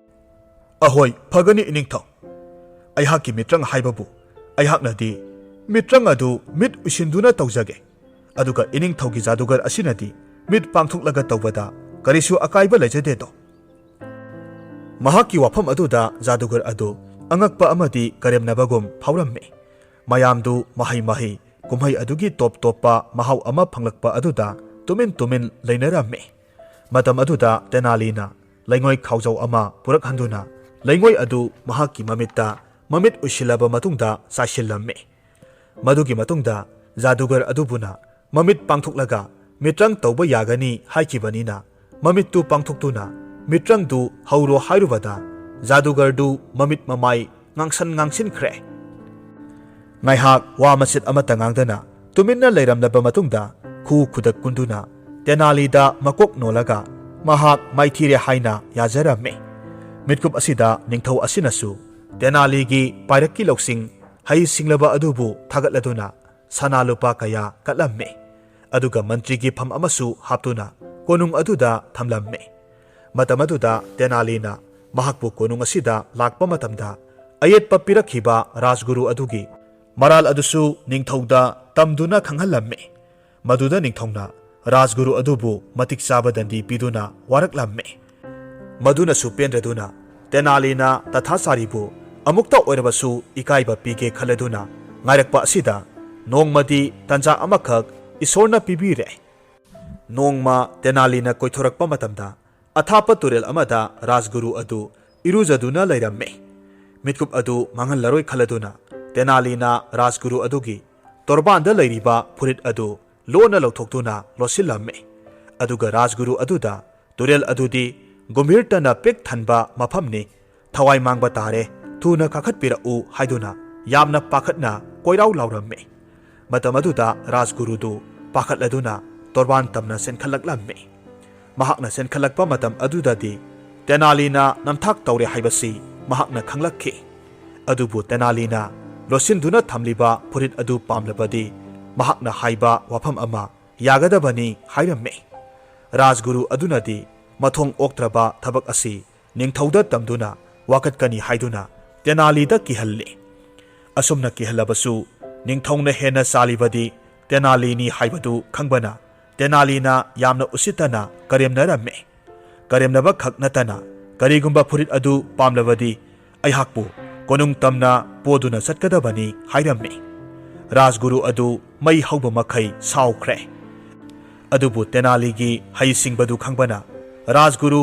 "ꯑꯍꯣꯏ, ꯐꯒꯅꯤ ꯏꯅꯤꯡꯊꯧ꯫ ꯑꯩꯍꯥꯛꯀꯤ ꯃꯤꯇ꯭ꯔꯪ ꯍꯥꯏꯕꯕꯨ ꯑꯩꯍꯥꯛꯅꯗꯤ ꯃꯤꯇ꯭ꯔꯪ ꯑꯗꯨ ꯃꯤꯠ ꯎꯏꯁꯤꯟꯗꯨꯅ ꯇꯧꯖꯒꯦ꯫ ꯑꯗꯨꯒ ꯏꯅꯤꯡꯊꯧꯒꯤ ꯖꯥꯗꯨꯒꯔ ꯑꯁꯤꯅꯗꯤ ꯃꯤꯠ ꯄꯥꯡꯊꯣꯛꯂꯒ ꯇꯧꯕꯗ ꯀꯔꯤꯁꯨ ꯑꯀꯥꯏꯕ ꯂꯩꯖꯗꯦꯗꯣ"꯫ ꯃꯍꯥꯛꯀꯤ ꯋꯥꯐꯝ ꯑꯗꯨꯗ ꯖꯥꯗꯨꯒꯔ ꯑꯗꯨ ꯑꯉꯛꯄ ꯑꯃꯗꯤ ꯀꯔꯦꯝꯅꯕꯒꯨꯝ ꯐꯥꯎꯔꯝꯃꯤ꯫ ꯃꯌꯥꯝꯗꯨ ꯃꯍꯩ ꯃꯍꯩ ꯀꯨꯝꯍꯩ ꯑꯗꯨꯒꯤ ꯇꯣꯞ ꯇꯣꯞꯄ ꯃꯍꯥꯎ ꯑꯃ ꯐꯪꯂꯛꯄ ꯑꯗꯨꯗ ꯇꯨꯃꯤꯟ ꯇꯨꯃꯤꯟ ꯂꯩꯅꯔꯝꯃꯤ꯫ ꯃꯇꯝ ꯑꯗꯨꯗ ꯇꯦꯅꯥꯂꯤꯅ ꯂꯩꯉꯣꯏ ꯈꯥꯎꯖꯧ ꯑꯃ ꯄꯨꯔꯛꯍꯟꯗꯨꯅ ꯂꯩꯉꯣꯏ ꯑꯗꯨ ꯃꯍꯥꯛꯀꯤ ꯃꯃꯤꯠꯇ ꯃꯃꯤꯠ ꯎꯏꯁꯤꯜꯂꯕ ꯃꯇꯨꯡꯗ ꯆꯥꯏꯁꯤꯜꯂꯝꯃꯤ꯫ ꯃꯗꯨꯒꯤ ꯃꯇꯨꯡꯗ ꯖꯥꯗꯨꯒꯔ ꯑꯗꯨꯕꯨꯅ ꯃꯃꯤꯠ ꯄꯥꯡꯊꯣꯛꯂꯒ ꯃꯤꯇ꯭ꯔꯪ ꯇꯧꯕ ꯌꯥꯒꯅꯤ ꯍꯥꯏꯈꯤꯕꯅꯤꯅ, ꯃꯃꯤꯠꯇꯨ ꯄꯥꯡꯊꯣꯛꯇꯨꯅ ꯃꯤꯇ꯭ꯔꯪꯗꯨ ꯍꯧꯔꯣ ꯍꯥꯏꯔꯨꯕꯗ ꯖꯥꯗꯨꯒꯔꯗꯨ ꯃꯃꯤꯠ ꯃꯃꯥꯏ ꯉꯥꯡꯁꯟ ꯉꯥꯡꯁꯤꯟꯈ꯭ꯔꯦ꯫ ꯉꯥꯏꯍꯥꯛ ꯋꯥ ꯃꯆꯦꯠ ꯑꯃꯠꯇ ꯉꯥꯡꯗꯅ ꯇꯨꯃꯤꯟꯅ ꯂꯩꯔꯝꯂꯕ ꯃꯇꯨꯡꯗ, ꯈꯨ ꯈꯨꯗꯛ ꯀꯨꯟꯗꯨꯅ ꯇꯦꯅꯥꯂꯤꯗ ꯃꯀꯣꯛ ꯅꯣꯜꯂꯒ ꯃꯍꯥꯛ ꯃꯥꯏꯊꯤꯔꯦ ꯍꯥꯏꯅ ꯌꯥꯖꯔꯝꯃꯤ꯫ ꯃꯤꯠꯀꯨꯞ ꯑꯁꯤꯗ ꯅꯤꯡꯊꯧ ꯑꯁꯤꯅꯁꯨ ꯇꯦꯅꯥꯂꯤꯒꯤ ꯄꯥꯏꯔꯛꯀꯤ ꯂꯧꯁꯤꯡ, ꯍꯩ ꯁꯤꯡꯂꯕ ꯑꯗꯨꯕꯨ ꯊꯥꯒꯠꯂꯗꯨꯅ ꯁꯅꯥ ꯂꯨꯄꯥ ꯀꯌꯥ ꯀꯠꯂꯝꯃꯤ꯫ ꯑꯗꯨꯒ ꯃꯟꯇ꯭ꯔꯤꯒꯤ ꯐꯝ ꯑꯃꯁꯨ ꯍꯥꯞꯇꯨꯅ ꯀꯣꯅꯨꯡ ꯑꯗꯨꯗ ꯊꯝꯂꯝꯃꯤ꯫ ꯃꯇꯝ ꯑꯗꯨꯗ ꯇꯦꯅꯥꯂꯤꯅ ꯃꯍꯥꯛꯄꯨ ꯀꯣꯅꯨꯡ ꯑꯁꯤꯗ ꯂꯥꯛꯄ ꯃꯇꯝꯗ ꯑꯌꯦꯠꯄ ꯄꯤꯔꯛꯈꯤꯕ ꯔꯥꯖꯒꯨꯔꯨ ꯑꯗꯨꯒꯤ ꯃꯔꯥꯜ ꯑꯗꯨꯁꯨ ꯅꯤꯡꯊꯧꯗ ꯇꯝꯗꯨꯅ ꯈꯪꯍꯜꯂꯝꯃꯤ꯫ ꯃꯗꯨꯗ ꯅꯤꯡꯊꯧꯅ ꯔꯥꯖꯒꯨꯔꯨ ꯑꯗꯨꯕꯨ ꯃꯇꯤꯛ ꯆꯥꯕ ꯗꯟꯗꯤ ꯄꯤꯗꯨꯅ ꯋꯥꯔꯛꯂꯝꯃꯤ꯫ ꯃꯗꯨꯅꯁꯨ ꯄꯦꯟꯗ꯭ꯔꯗꯨꯅ ꯇꯦꯅꯥꯂꯤꯅ ꯇꯊꯥꯆꯥꯔꯤꯕꯨ ꯑꯃꯨꯛꯇ ꯑꯣꯏꯔꯕꯁꯨ ꯏꯀꯥꯏꯕ ꯄꯤꯒꯦ ꯈꯜꯂꯗꯨꯅ ꯉꯥꯏꯔꯛꯄ ꯑꯁꯤꯗ ꯅꯣꯡꯃꯗꯤ ꯇꯟꯖꯥ ꯑꯃꯈꯛ ꯏꯁꯣꯔꯅ ꯄꯤꯕꯤꯔꯦ꯫ ꯅꯣꯡꯃ ꯇꯦꯅꯥꯂꯤꯅ ꯀꯣꯏꯊꯣꯔꯛꯄ ꯃꯇꯝꯗ ꯑꯊꯥꯞꯄ ꯇꯨꯔꯦꯜ ꯑꯃꯗ ꯔꯥꯖꯒꯨꯔꯨ ꯑꯗꯨ ꯏꯔꯨꯖꯗꯨꯅ ꯂꯩꯔꯝꯃꯤ꯫ ꯃꯤꯠꯀꯨꯞ ꯑꯗꯨ ꯃꯥꯡꯍꯜꯂꯔꯣꯏ ꯈꯜꯂꯗꯨꯅ ꯇꯦꯅꯥꯂꯤꯅ ꯔꯥꯖꯒꯨꯔꯨ ꯑꯗꯨꯒꯤ ꯇꯣꯔꯕꯥꯟꯗ ꯂꯩꯔꯤꯕ ꯐꯨꯔꯤꯠ ꯑꯗꯨ ꯂꯣꯟꯅ ꯂꯧꯊꯣꯛꯇꯨꯅ ꯂꯣꯠꯁꯤꯜꯂꯝꯃꯤ꯫ ꯑꯗꯨꯒ ꯔꯥꯖꯒꯨꯔꯨ ꯑꯗꯨꯗ ꯇꯨꯔꯦꯜ ꯑꯗꯨꯗꯤ ꯒꯨꯝꯚꯤꯔꯇꯅ ꯄꯤꯛ ꯊꯟꯕ ꯃꯐꯝꯅꯤ, ꯊꯋꯥꯏ ꯃꯥꯡꯕ ꯇꯥꯔꯦ, ꯊꯨꯅ ꯀꯥꯈꯠꯄꯤꯔꯛꯎ ꯍꯥꯏꯗꯨꯅ ꯌꯥꯝꯅ ꯄꯥꯈꯠꯅ ꯀꯣꯏꯔꯥꯎ ꯂꯥꯎꯔꯝꯃꯤ꯫ ꯃꯇꯝ ꯑꯗꯨꯗ ꯔꯥꯖꯒꯨꯔꯨꯗꯨ ꯄꯥꯈꯠꯂꯗꯨꯅ ꯇꯣꯔꯕꯥꯟ ꯇꯝꯅ ꯆꯦꯟꯈꯠꯂꯛꯂꯝꯃꯤ꯫ ꯃꯍꯥꯛꯅ ꯆꯦꯟꯈꯠꯂꯛꯄ ꯃꯇꯝ ꯑꯗꯨꯗꯗꯤ ꯇꯦꯅꯥꯂꯤꯅ ꯅꯝꯊꯥꯛ ꯇꯧꯔꯦ ꯍꯥꯏꯕꯁꯤ ꯃꯍꯥꯛꯅ ꯈꯪꯂꯛꯈꯤ꯫ ꯑꯗꯨꯕꯨ ꯇꯦꯅꯥꯂꯤꯅ ꯂꯣꯠꯁꯤꯟꯗꯨꯅ ꯊꯝꯂꯤꯕ ꯐꯨꯔꯤꯠ ꯑꯗꯨ ꯄꯥꯝꯂꯕꯗꯤ ꯃꯍꯥꯛꯅ ꯍꯥꯏꯕ ꯋꯥꯐꯝ ꯑꯃ ꯌꯥꯒꯗꯕꯅꯤ ꯍꯥꯏꯔꯝꯃꯤ꯫ ꯔꯥꯖꯒꯨꯔꯨ ꯑꯗꯨꯅꯗꯤ ꯃꯊꯣꯡ ꯑꯣꯛꯇ꯭ꯔꯕ ꯊꯕꯛ ꯑꯁꯤ ꯅꯤꯡꯊꯧꯗ ꯇꯝꯗꯨꯅ ꯋꯥꯀꯠꯀꯅꯤ ꯍꯥꯏꯗꯨꯅ ꯇꯦꯅꯥꯂꯤꯗ ꯀꯤꯍꯜꯂꯤ꯫ ꯑꯁꯨꯝꯅ ꯀꯤꯍꯜꯂꯕꯁꯨ ꯅꯤꯡꯊꯧꯅ ꯍꯦꯟꯅ ꯆꯥꯜꯂꯤꯕꯗꯤ ꯇꯦꯅꯥꯂꯤꯅꯤ ꯍꯥꯏꯕꯗꯨ ꯈꯪꯕꯅ ꯇꯦꯅꯥꯂꯤꯅ ꯌꯥꯝꯅ ꯎꯁꯤꯠꯇꯅ ꯀꯔꯦꯝꯅꯔꯝꯃꯤ꯫ ꯀꯔꯦꯝꯅꯕ ꯈꯛ ꯅꯠꯇꯅ ꯀꯔꯤꯒꯨꯝꯕ ꯐꯨꯔꯤꯠ ꯑꯗꯨ ꯄꯥꯝꯂꯕꯗꯤ ꯑꯩꯍꯥꯛꯄꯨ ꯀꯣꯅꯨꯡ ꯇꯝꯅ ꯄꯣꯗꯨꯅ ꯆꯠꯀꯗꯕꯅꯤ ꯍꯥꯏꯔꯝꯃꯤ꯫ ꯔꯥꯖꯒꯨꯔꯨ ꯑꯗꯨ ꯃꯩ ꯍꯧꯕ ꯃꯈꯩ ꯁꯥꯎꯈ꯭ꯔꯦ꯫ ꯑꯗꯨꯕꯨ ꯇꯦꯅꯥꯂꯤꯒꯤ ꯍꯩꯁꯤꯡꯕꯗꯨ ꯈꯪꯕꯅ ꯔꯥꯖꯒꯨꯔꯨ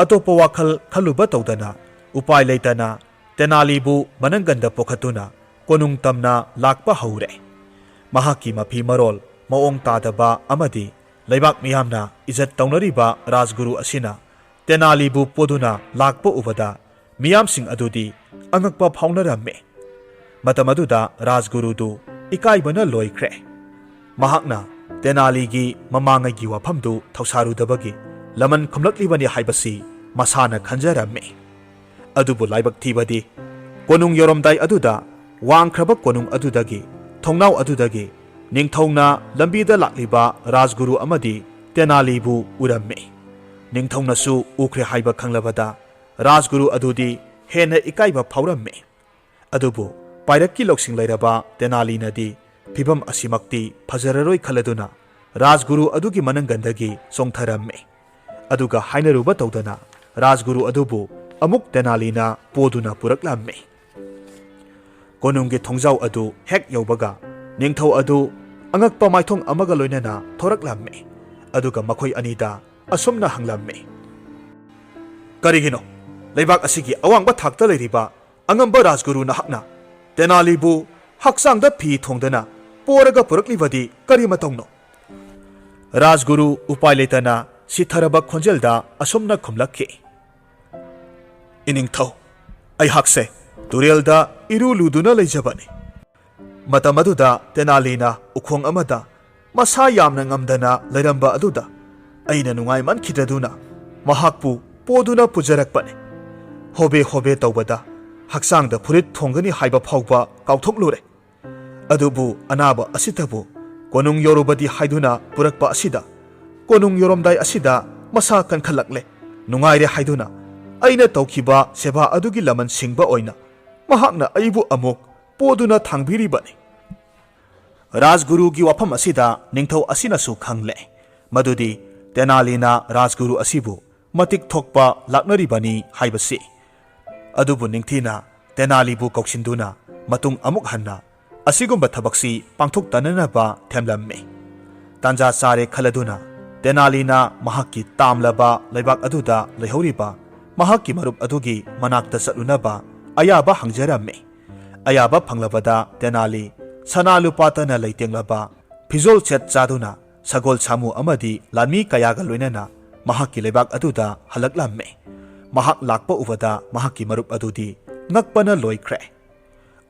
ꯑꯇꯣꯞꯄ ꯋꯥꯈꯜ ꯈꯜꯂꯨꯕ ꯇꯧꯗꯅ ꯎꯄꯥꯏ ꯂꯩꯇꯅ ꯇꯦꯅꯥꯂꯤꯕꯨ ꯃꯅꯪꯒꯟꯗ ꯄꯨꯈꯠꯇꯨꯅ ꯀꯣꯅꯨꯡ ꯇꯝꯅ ꯂꯥꯛꯄ ꯍꯧꯔꯦ꯫ ꯃꯍꯥꯛꯀꯤ ꯃꯐꯤ ꯃꯔꯣꯜ ꯃꯑꯣꯡ ꯇꯥꯗꯕ ꯑꯃꯗꯤ ꯂꯩꯕꯥꯛ ꯃꯤꯌꯥꯝꯅ ꯏꯖꯠ ꯇꯧꯅꯔꯤꯕ ꯔꯥꯖꯒꯨꯔꯨ ꯑꯁꯤꯅ ꯇꯦꯅꯥꯂꯤꯕꯨ ꯄꯣꯗꯨꯅ ꯂꯥꯛꯄ ꯎꯕꯗ ꯃꯤꯌꯥꯝꯁꯤꯡ ꯑꯗꯨꯗꯤ ꯑꯉꯛꯄ ꯐꯥꯎꯅꯔꯝꯃꯤ꯫ ꯃꯇꯝ ꯑꯗꯨꯗ ꯔꯥꯖꯒꯨꯔꯨꯗꯨ ꯏꯀꯥꯏꯕꯅ ꯂꯣꯏꯈ꯭ꯔꯦ꯫ ꯃꯍꯥꯛꯅ ꯇꯦꯅꯥꯂꯤꯒꯤ ꯃꯃꯥꯡꯉꯩꯒꯤ ꯋꯥꯐꯝꯗꯨ ꯊꯧꯁꯥꯔꯨꯗꯕꯒꯤ ꯂꯃꯟ ꯈꯨꯝꯂꯛꯂꯤꯕꯅꯤ ꯍꯥꯏꯕꯁꯤ ꯃꯁꯥꯅ ꯈꯟꯖꯔꯝꯃꯤ꯫ ꯑꯗꯨꯕꯨ ꯂꯥꯏꯕꯛ ꯊꯤꯕꯗꯤ, ꯀꯣꯅꯨꯡ ꯌꯧꯔꯝꯗꯥꯏ ꯑꯗꯨꯗ ꯋꯥꯡꯈ꯭ꯔꯕ ꯀꯣꯅꯨꯡ ꯑꯗꯨꯗꯒꯤ, ꯊꯣꯡꯅꯥꯎ ꯑꯗꯨꯗꯒꯤ ꯅꯤꯡꯊꯧꯅ ꯂꯝꯕꯤꯗ ꯂꯥꯛꯂꯤꯕ ꯔꯥꯖꯒꯨꯔꯨ ꯑꯃꯗꯤ ꯇꯦꯅꯥꯂꯤꯕꯨ ꯎꯔꯝꯃꯤ꯫ ꯅꯤꯡꯊꯧꯅꯁꯨ ꯎꯈ꯭ꯔꯦ ꯍꯥꯏꯕ ꯈꯪꯂꯕꯗ ꯔꯥꯖꯒꯨꯔꯨ ꯑꯗꯨꯗꯤ ꯍꯦꯟꯅ ꯏꯀꯥꯏꯕ ꯐꯥꯎꯔꯝꯃꯤ꯫ ꯑꯗꯨꯕꯨ ꯄꯥꯏꯔꯛꯀꯤ ꯂꯧꯁꯤꯡ ꯂꯩꯔꯕ ꯇꯦꯅꯥꯂꯤꯅꯗꯤ ꯐꯤꯚꯝ ꯑꯁꯤꯃꯛꯇꯤ ꯐꯖꯔꯔꯣꯏ ꯈꯜꯂꯗꯨꯅ ꯔꯥꯖꯒꯨꯔꯨ ꯑꯗꯨꯒꯤ ꯃꯅꯪꯒꯟꯗꯒꯤ ꯆꯣꯡꯊꯔꯝꯃꯤ꯫ ꯑꯗꯨꯒ ꯍꯥꯏꯅꯔꯨꯕ ꯇꯧꯗꯅ ꯔꯥꯖꯒꯨꯔꯨ ꯑꯗꯨꯕꯨ ꯑꯃꯨꯛ ꯇꯦꯅꯥꯂꯤꯅ ꯄꯣꯗꯨꯅ ꯄꯨꯔꯛꯂꯝꯃꯤ꯫ ꯀꯣꯅꯨꯡꯒꯤ ꯊꯣꯡꯖꯥꯎ ꯑꯗꯨ ꯍꯦꯛ ꯌꯧꯕꯒ ꯅꯤꯡꯊꯧ ꯑꯗꯨ ꯑꯉꯛꯄ ꯃꯥꯏꯊꯣꯡ ꯑꯃꯒ ꯂꯣꯏꯅꯅ ꯊꯣꯔꯛꯂꯝꯃꯤ꯫ ꯑꯗꯨꯒ ꯃꯈꯣꯏ ꯑꯅꯤꯗ ꯑꯁꯨꯝꯅ ꯍꯪꯂꯝꯃꯤ, "ꯀꯔꯤꯒꯤꯅꯣ ꯂꯩꯕꯥꯛ ꯑꯁꯤꯒꯤ ꯑꯋꯥꯡꯕ ꯊꯥꯛꯇ ꯂꯩꯔꯤꯕ ꯑꯉꯝꯕ ꯔꯥꯖꯒꯨꯔꯨ ꯅꯍꯥꯛꯅ ꯇꯦꯅꯥꯂꯤꯕꯨ ꯍꯛꯆꯥꯡꯗ ꯐꯤ ꯊꯣꯡꯗꯅ ꯄꯣꯔꯒ ꯄꯨꯔꯛꯂꯤꯕꯗꯤ ꯀꯔꯤ ꯃꯇꯧꯅꯣ?" ꯔꯥꯖꯒꯨꯔꯨ ꯎꯄꯥꯏ ꯂꯩꯇꯅ ꯁꯤꯊꯔꯕ ꯈꯣꯟꯖꯦꯜꯗ ꯑꯁꯨꯝꯅ ꯈꯨꯝꯂꯛꯈꯤ, "ꯏꯅꯤꯡꯊꯧ, ꯑꯩꯍꯥꯛꯁꯦ ꯇꯨꯔꯦꯜꯗ ꯏꯔꯨ ꯂꯨꯗꯨꯅ ꯂꯩꯖꯕꯅꯤ꯫ ꯃꯇꯝ ꯑꯗꯨꯗ ꯇꯦꯅꯥꯂꯤꯅ ꯎꯈꯣꯡ ꯑꯃꯗ ꯃꯁꯥ ꯌꯥꯝꯅ ꯉꯝꯗꯅ ꯂꯩꯔꯝꯕ ꯑꯗꯨꯗ ꯑꯩꯅ ꯅꯨꯡꯉꯥꯏꯃꯟꯈꯤꯗꯗꯨꯅ ꯃꯍꯥꯛꯄꯨ ꯄꯣꯗꯨꯅ ꯄꯨꯖꯔꯛꯄꯅꯤ꯫ ꯍꯣꯕꯦ ꯍꯣꯕꯦ ꯇꯧꯕꯗ ꯍꯛꯆꯥꯡꯗ ꯐꯨꯔꯤꯠ ꯊꯣꯡꯒꯅꯤ ꯍꯥꯏꯕ ꯐꯥꯎꯕ ꯀꯥꯎꯊꯣꯛꯂꯨꯔꯦ꯫ ꯑꯗꯨꯕꯨ ꯑꯅꯥꯕ ꯑꯁꯤꯇꯕꯨ ꯀꯣꯅꯨꯡ ꯌꯧꯔꯨꯕꯗꯤ ꯍꯥꯏꯗꯨꯅ ꯄꯨꯔꯛꯄ ꯑꯁꯤꯗ, ꯀꯣꯅꯨꯡ ꯌꯧꯔꯝꯗꯥꯏ ꯑꯁꯤꯗ ꯃꯁꯥ ꯀꯟꯈꯠꯂꯛꯂꯦ꯫ ꯅꯨꯡꯉꯥꯏꯔꯦ ꯍꯥꯏꯗꯨꯅ ꯑꯩꯅ ꯇꯧꯈꯤꯕ ꯁꯦꯕꯥ ꯑꯗꯨꯒꯤ ꯂꯃꯟ ꯁꯤꯡꯕ ꯑꯣꯏꯅ ꯃꯍꯥꯛꯅ ꯑꯩꯕꯨ ꯑꯃꯨꯛ ꯄꯣꯗꯨꯅ ꯊꯥꯡꯕꯤꯔꯤꯕꯅꯤ꯫" ꯔꯥꯖꯒꯨꯔꯨꯒꯤ ꯋꯥꯐꯝ ꯑꯁꯤꯗ ꯅꯤꯡꯊꯧ ꯑꯁꯤꯅꯁꯨ ꯈꯪꯂꯦ ꯃꯗꯨꯗꯤ ꯇꯦꯅꯥꯂꯤꯅ ꯔꯥꯖꯒꯨꯔꯨ ꯑꯁꯤꯕꯨ ꯃꯇꯤꯛ ꯊꯣꯛꯄ ꯂꯥꯛꯅꯔꯤꯕꯅꯤ ꯍꯥꯏꯕꯁꯤ꯫ ꯑꯗꯨꯕꯨ ꯅꯤꯡꯊꯤꯅ ꯇꯦꯅꯥꯂꯤꯕꯨ ꯀꯧꯁꯤꯟꯗꯨꯅ ꯃꯇꯨꯡ ꯑꯃꯨꯛ ꯍꯟꯅ ꯑꯁꯤꯒꯨꯝꯕ ꯊꯕꯛꯁꯤ ꯄꯥꯡꯊꯣꯛꯇꯅꯅꯕ ꯊꯦꯝꯂꯝꯃꯤ꯫ ꯇꯥꯟꯖꯥ ꯆꯥꯔꯦ ꯈꯜꯂꯗꯨꯅ ꯇꯦꯅꯥꯂꯤꯅ ꯃꯍꯥꯛꯀꯤ ꯇꯥꯝꯂꯕ ꯂꯩꯕꯥꯛ ꯑꯗꯨꯗ ꯂꯩꯍꯧꯔꯤꯕ ꯃꯍꯥꯛꯀꯤ ꯃꯔꯨꯞ ꯑꯗꯨꯒꯤ ꯃꯅꯥꯛꯇ ꯆꯠꯂꯨꯅꯕ ꯑꯌꯥꯕ ꯍꯪꯖꯔꯝꯃꯤ꯫ ꯑꯌꯥꯕ ꯐꯪꯂꯕꯗ ꯇꯦꯅꯥꯂꯤ ꯁꯅꯥ ꯂꯨꯄꯥꯇꯅ ꯂꯩꯇꯦꯡꯂꯕ ꯐꯤꯖꯣꯜ ꯁꯦꯠ ꯆꯥꯗꯨꯅ ꯁꯒꯣꯜ ꯁꯥꯃꯨ ꯑꯃꯗꯤ ꯂꯥꯟꯃꯤ ꯀꯌꯥꯒ ꯂꯣꯏꯅꯅ ꯃꯍꯥꯛꯀꯤ ꯂꯩꯕꯥꯛ ꯑꯗꯨꯗ ꯍꯜꯂꯛꯂꯝꯃꯤ꯫ ꯃꯍꯥꯛ ꯂꯥꯛꯄ ꯎꯕꯗ ꯃꯍꯥꯛꯀꯤ ꯃꯔꯨꯞ ꯑꯗꯨꯗꯤ ꯉꯛꯄꯅ ꯂꯣꯏꯈ꯭ꯔꯦ꯫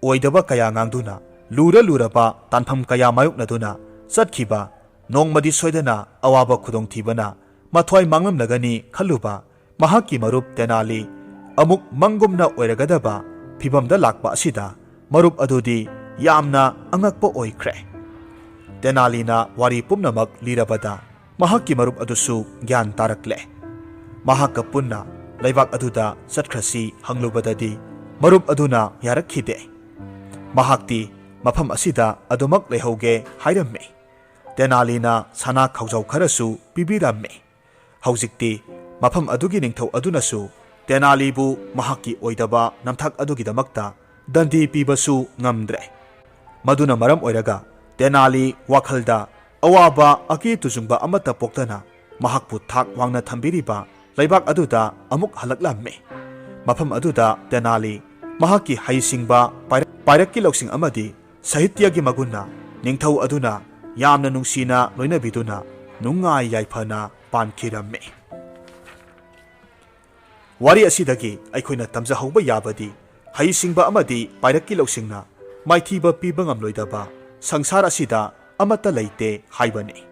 ꯑꯣꯏꯗꯕ ꯀꯌꯥ ꯉꯥꯡꯗꯨꯅ, ꯂꯨꯔ ꯂꯨꯔꯕ ꯇꯥꯟꯐꯝ ꯀꯌꯥ ꯃꯥꯌꯣꯛꯅꯗꯨꯅ ꯆꯠꯈꯤꯕ, ꯅꯣꯡꯃꯗꯤ ꯁꯣꯏꯗꯅ ꯑꯋꯥꯕ ꯈꯨꯗꯣꯡꯊꯤꯕꯅ ꯃꯊ꯭ꯋꯥꯏ ꯃꯥꯡꯂꯝꯂꯒꯅꯤ ꯈꯜꯂꯨꯕ ꯃꯍꯥꯛꯀꯤ ꯃꯔꯨꯞ ꯇꯦꯅꯥꯂꯤ ꯑꯃꯨꯛ ꯃꯪꯒꯨꯝꯅ ꯑꯣꯏꯔꯒꯗꯕ ꯐꯤꯚꯝꯗ ꯂꯥꯛꯄ ꯑꯁꯤꯗ ꯃꯔꯨꯞ ꯑꯗꯨꯗꯤ ꯌꯥꯝꯅ ꯑꯉꯛꯄ ꯑꯣꯏꯈ꯭ꯔꯦ꯫ ꯇꯦꯅꯥꯂꯤꯅ ꯋꯥꯔꯤ ꯄꯨꯝꯅꯃꯛ ꯂꯤꯔꯕꯗ ꯃꯍꯥꯛꯀꯤ ꯃꯔꯨꯞ ꯑꯗꯨꯁꯨ ꯒ꯭ꯌꯥꯟ ꯇꯥꯔꯛꯂꯦ꯫ ꯃꯍꯥꯛꯀ ꯄꯨꯟꯅ ꯂꯩꯕꯥꯛ ꯑꯗꯨꯗ ꯆꯠꯈ꯭ꯔꯁꯤ ꯍꯪꯂꯨꯕꯗꯗꯤ ꯃꯔꯨꯞ ꯑꯗꯨꯅ ꯌꯥꯔꯛꯈꯤꯗꯦ꯫ ꯃꯍꯥꯛꯇꯤ ꯃꯐꯝ ꯑꯁꯤꯗ ꯑꯗꯨꯃꯛ ꯂꯩꯍꯧꯒꯦ ꯍꯥꯏꯔꯝꯃꯤ꯫ ꯇꯦꯅꯥꯂꯤꯅ ꯁꯅꯥ ꯈꯧꯖꯥꯎ ꯈꯔꯁꯨ ꯄꯤꯕꯤꯔꯝꯃꯤ꯫ ꯍꯧꯖꯤꯛꯇꯤ ꯃꯐꯝ ꯑꯗꯨꯒꯤ ꯅꯤꯡꯊꯧ ꯑꯗꯨꯅꯁꯨ ꯇꯦꯅꯥꯂꯤꯕꯨ ꯃꯍꯥꯛꯀꯤ ꯑꯣꯏꯗꯕ ꯅꯝꯊꯥꯛ ꯑꯗꯨꯒꯤꯗꯃꯛꯇ ꯗꯟꯗꯤ ꯄꯤꯕꯁꯨ ꯉꯝꯗ꯭ꯔꯦ꯫ ꯃꯗꯨꯅ ꯃꯔꯝ ꯑꯣꯏꯔꯒ ꯇꯦꯅꯥꯂꯤ ꯋꯥꯈꯜꯗ ꯑꯋꯥꯕ ꯑꯀꯤ ꯇꯨꯖꯨꯡꯕ ꯑꯃꯠꯇ ꯄꯣꯛꯇꯅ ꯃꯍꯥꯛꯄꯨ ꯊꯥꯛ ꯋꯥꯡꯅ ꯊꯝꯕꯤꯔꯤꯕ ꯂꯩꯕꯥꯛ ꯑꯗꯨꯗ ꯑꯃꯨꯛ ꯍꯜꯂꯛꯂꯝꯃꯤ꯫ ꯃꯐꯝ ꯑꯗꯨꯗ ꯇꯦꯅꯥꯂꯤ ꯃꯍꯥꯛꯀꯤ ꯍꯩꯁꯤꯡꯕ ꯄꯥꯏꯔꯛ-, ꯄꯥꯏꯔꯛꯀꯤ ꯂꯧꯁꯤꯡ ꯑꯃꯗꯤ ꯁꯥꯍꯤꯇ꯭ꯌꯒꯤ ꯃꯒꯨꯟꯅ ꯅꯤꯡꯊꯧ ꯑꯗꯨꯅ ꯌꯥꯝꯅ ꯅꯨꯡꯁꯤꯅ ꯂꯣꯏꯅꯕꯤꯗꯨꯅ ꯅꯨꯡꯉꯥꯏ ꯌꯥꯏꯐꯅ ꯄꯥꯟꯈꯤꯔꯝꯃꯤ꯫ ꯋꯥꯔꯤ ꯑꯁꯤꯗꯒꯤ ꯑꯩꯈꯣꯏꯅ ꯇꯝꯖꯍꯧꯕ ꯌꯥꯕꯗꯤ ꯍꯩꯁꯤꯡꯕ ꯑꯃꯗꯤ ꯄꯥꯏꯔꯛꯀꯤ ꯂꯧꯁꯤꯡꯅ ꯃꯥꯏꯊꯤꯕ ꯄꯤꯕ ꯉꯝꯂꯣꯏꯗꯕ ꯁꯪꯁꯥꯔ ꯑꯁꯤꯗ ꯑꯃꯠꯇ ꯂꯩꯇꯦ ꯍꯥꯏꯕꯅꯤ꯫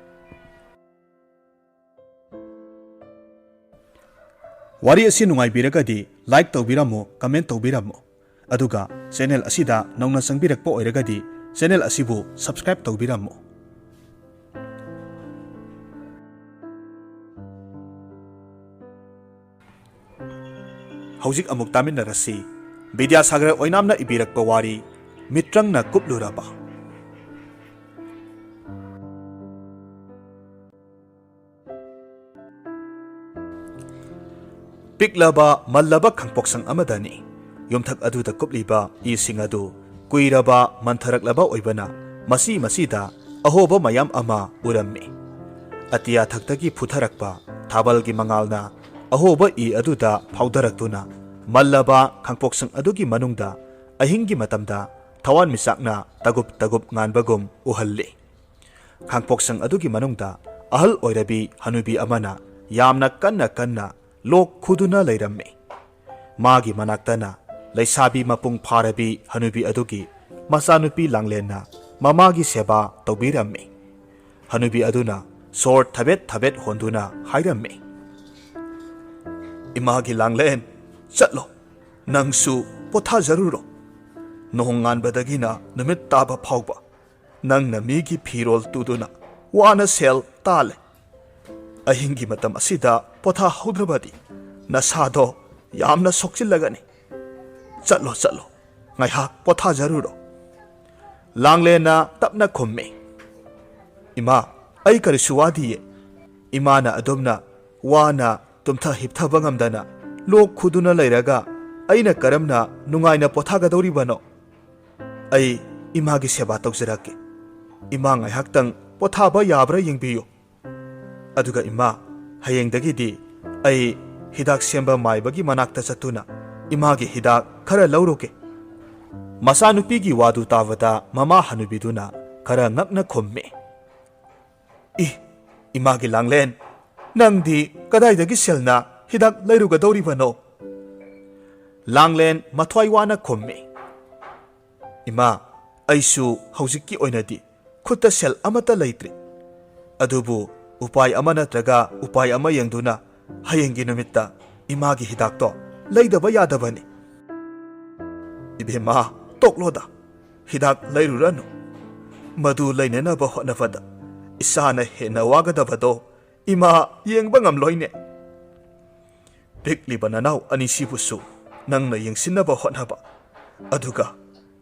ꯋꯥꯔꯤ ꯑꯁꯤ ꯅꯨꯡꯉꯥꯏꯕꯤꯔꯒꯗꯤ like ꯇꯧꯕꯤꯔꯝꯃꯨ, comment ꯇꯧꯕꯤꯔꯝꯃꯨ꯫ ꯑꯗꯨꯒ channel ꯑꯁꯤꯗ ꯅꯧꯅ ꯆꯪꯕꯤꯔꯛꯄ ꯑꯣꯏꯔꯒꯗꯤ channel ꯑꯁꯤꯕꯨ subscribe ꯇꯧꯕꯤꯔꯝꯃꯨ꯫ ꯍꯧꯖꯤꯛ ꯑꯃꯨꯛ ꯇꯥꯃꯤꯟꯅꯔꯁꯤ꯫ ꯕꯤꯗ꯭ꯌꯥꯁꯥꯒꯔ ꯑꯣꯏꯅꯥꯝꯅ ꯏꯕꯤꯔꯛꯄ ꯋꯥꯔꯤ, ꯃꯤꯇ꯭ꯔꯪꯅ ꯀꯨꯞꯂꯨꯔꯕ꯫ ꯄꯤꯛꯂꯕ ꯃꯜꯂꯕ ꯈꯥꯡꯄꯣꯛꯁꯪ ꯑꯃꯗꯅꯤ꯫ ꯌꯨꯝꯊꯛ ꯑꯗꯨꯗ ꯀꯨꯞꯂꯤꯕ ꯏꯁꯤꯡ ꯑꯗꯨ ꯀꯨꯏꯔꯕ ꯃꯟꯊꯔꯛꯂꯕ ꯑꯣꯏꯕꯅ ꯃꯁꯤ ꯃꯁꯤꯗ ꯑꯍꯣꯕ ꯃꯌꯥꯝ ꯑꯃ ꯎꯔꯝꯃꯤ꯫ ꯑꯇꯤꯌꯥ ꯊꯛꯇꯒꯤ ꯐꯨꯊꯔꯛꯄ ꯊꯥꯕꯜꯒꯤ ꯃꯉꯥꯜꯅ ꯑꯍꯣꯕ ꯏ ꯑꯗꯨꯗ ꯐꯥꯎꯊꯔꯛꯇꯨꯅ ꯃꯜꯂꯕ ꯈꯥꯡꯄꯣꯛꯁꯪ ꯑꯗꯨꯒꯤ ꯃꯅꯨꯡꯗ ꯑꯍꯤꯡꯒꯤ ꯃꯇꯝꯗ ꯊꯋꯥꯟꯃꯤꯆꯥꯛꯅ ꯇꯒꯨꯞ ꯇꯒꯨꯞ ꯉꯥꯟꯕꯒꯨꯝ ꯎꯍꯜꯂꯤ꯫ ꯈꯥꯡꯄꯣꯛꯁꯪ ꯑꯗꯨꯒꯤ ꯃꯅꯨꯡꯗ ꯑꯍꯜ ꯑꯣꯏꯔꯕꯤ ꯍꯅꯨꯕꯤ ꯑꯃꯅ ꯌꯥꯝꯅ ꯀꯟꯅ ꯀꯟꯅ ꯂꯣꯛ ꯈꯨꯗꯨꯅ ꯂꯩꯔꯝꯃꯤ꯫ ꯃꯥꯒꯤ ꯃꯅꯥꯛꯇꯅ ꯂꯩꯁꯥꯕꯤ ꯃꯄꯨꯡ ꯐꯥꯔꯕꯤ ꯍꯅꯨꯕꯤ ꯑꯗꯨꯒꯤ ꯃꯆꯥꯅꯨꯄꯤ ꯂꯥꯡꯂꯦꯟꯅ ꯃꯃꯥꯒꯤ ꯁꯦꯕꯥ ꯇꯧꯕꯤꯔꯝꯃꯤ꯫ ꯍꯅꯨꯕꯤ ꯑꯗꯨꯅ ꯁꯣꯔ ꯊꯕꯦꯠ ꯊꯕꯦꯠ ꯍꯣꯟꯗꯨꯅ ꯍꯥꯏꯔꯝꯃꯤ, "ꯏꯃꯥꯒꯤ ꯂꯥꯡꯂꯦꯟ, ꯆꯠꯂꯣ, ꯅꯪꯁꯨ ꯄꯣꯊꯥꯖꯔꯨꯔꯣ꯫ ꯅꯣꯡꯉꯥꯟꯕꯗꯒꯤꯅ ꯅꯨꯃꯤꯠ ꯇꯥꯕ ꯐꯥꯎꯕ ꯅꯪꯅ ꯃꯤꯒꯤ ꯐꯤꯔꯣꯜ ꯇꯨꯗꯨꯅ ꯋꯥꯅ ꯁꯦꯜ ꯇꯥꯜꯂꯦ꯫ ꯑꯍꯤꯡꯒꯤ ꯃꯇꯝ ꯑꯁꯤꯗ ꯄꯣꯊꯥꯍꯧꯗ꯭ꯔꯕꯗꯤ ꯅꯁꯥꯗꯣ ꯌꯥꯝꯅ ꯁꯣꯛꯆꯤꯜꯂꯒꯅꯤ꯫ ꯆꯠꯂꯣ, ꯆꯠꯂꯣ, ꯉꯥꯏꯍꯥꯛ ꯄꯣꯊꯥꯖꯔꯨꯔꯣ꯫" ꯂꯥꯡꯂꯦꯟꯅ ꯇꯞꯅ ꯈꯨꯝꯃꯤ, "ꯏꯃꯥ, ꯑꯩ ꯀꯔꯤꯁꯨ ꯋꯥꯗꯤꯌꯦ꯫" ꯏꯃꯥꯅ ꯑꯗꯨꯝꯅ ꯋꯥꯅ ꯇꯨꯝꯊ ꯍꯤꯞꯊꯕ ꯉꯝꯗꯅ ꯂꯣꯛ ꯈꯨꯗꯨꯅ ꯂꯩꯔꯒ ꯑꯩꯅ ꯀꯔꯝꯅ ꯅꯨꯡꯉꯥꯏꯅ ꯄꯣꯊꯥꯒꯗꯧꯔꯤꯕꯅꯣ? ꯑꯩ ꯏꯃꯥꯒꯤ ꯁꯦꯕꯥ ꯇꯧꯖꯔꯛꯀꯦ꯫ ꯏꯃꯥ ꯉꯥꯏꯍꯥꯛꯇꯪ ꯄꯣꯊꯥꯕ ꯌꯥꯕ꯭ꯔꯥ ꯌꯦꯡꯕꯤꯌꯨ꯫ ꯑꯗꯨꯒ ꯏꯃꯥ, ꯍꯌꯦꯡꯗꯒꯤꯗꯤ ꯑꯩ ꯍꯤꯗꯥꯛ ꯁꯦꯝꯕ ꯃꯥꯏꯕꯒꯤ ꯃꯅꯥꯛꯇ ꯆꯠꯇꯨꯅ ꯏꯃꯥꯒꯤ ꯍꯤꯗꯥꯛ ꯈꯔ ꯂꯧꯔꯨꯒꯦ꯫ ꯃꯆꯥꯅꯨꯄꯤꯒꯤ ꯋꯥꯗꯨ ꯇꯥꯕꯗ ꯃꯃꯥ ꯍꯅꯨꯕꯤꯗꯨꯅ ꯈꯔ ꯉꯛꯅ ꯈꯨꯝꯃꯤ, "ꯏ, ꯏꯃꯥꯒꯤ ꯂꯥꯡꯂꯦꯟ, ꯅꯪꯗꯤ ꯀꯗꯥꯏꯗꯒꯤ ꯁꯦꯜꯅ ꯍꯤꯗꯥꯛ ꯂꯩꯔꯨꯒꯗꯧꯔꯤꯕꯅꯣ?" ꯂꯥꯡꯂꯦꯟ ꯃꯊ꯭ꯋꯥꯏ ꯋꯥꯅ ꯈꯨꯝꯃꯤ, "ꯏꯃꯥ, ꯑꯩꯁꯨ ꯍꯧꯖꯤꯛꯀꯤ ꯑꯣꯏꯅꯗꯤ ꯈꯨꯠꯇ ꯁꯦꯜ ꯑꯃꯠꯇ ꯂꯩꯇ꯭ꯔꯤ꯫ ꯑꯗꯨꯕꯨ ꯎꯄꯥꯏ ꯑꯃ ꯅꯠꯇ꯭ꯔꯒ ꯎꯄꯥꯏ ꯑꯃ ꯌꯦꯡꯗꯨꯅ ꯍꯌꯦꯡꯒꯤ ꯅꯨꯃꯤꯠꯇ ꯏꯃꯥꯒꯤ ꯍꯤꯗꯥꯛꯇꯣ ꯂꯩꯗꯕ ꯌꯥꯗꯕꯅꯤ꯫" "ꯏꯕꯦꯝꯃ, ꯇꯣꯛꯂꯣꯗ, ꯍꯤꯗꯥꯛ ꯂꯩꯔꯨꯔꯅꯨ꯫ ꯃꯗꯨ ꯂꯩꯅꯅꯕ ꯍꯣꯠꯅꯕꯗ ꯏꯁꯥꯅ ꯍꯦꯟꯅ ꯋꯥꯒꯗꯕꯗꯣ ꯏꯃꯥ ꯌꯦꯡꯕ ꯉꯝꯂꯣꯏꯅꯦ꯫ ꯄꯤꯛꯂꯤꯕ ꯅꯅꯥꯎ ꯑꯅꯤꯁꯤꯕꯨꯁꯨ ꯅꯪꯅ ꯌꯦꯡꯁꯤꯟꯅꯕ ꯍꯣꯠꯅꯕ, ꯑꯗꯨꯒ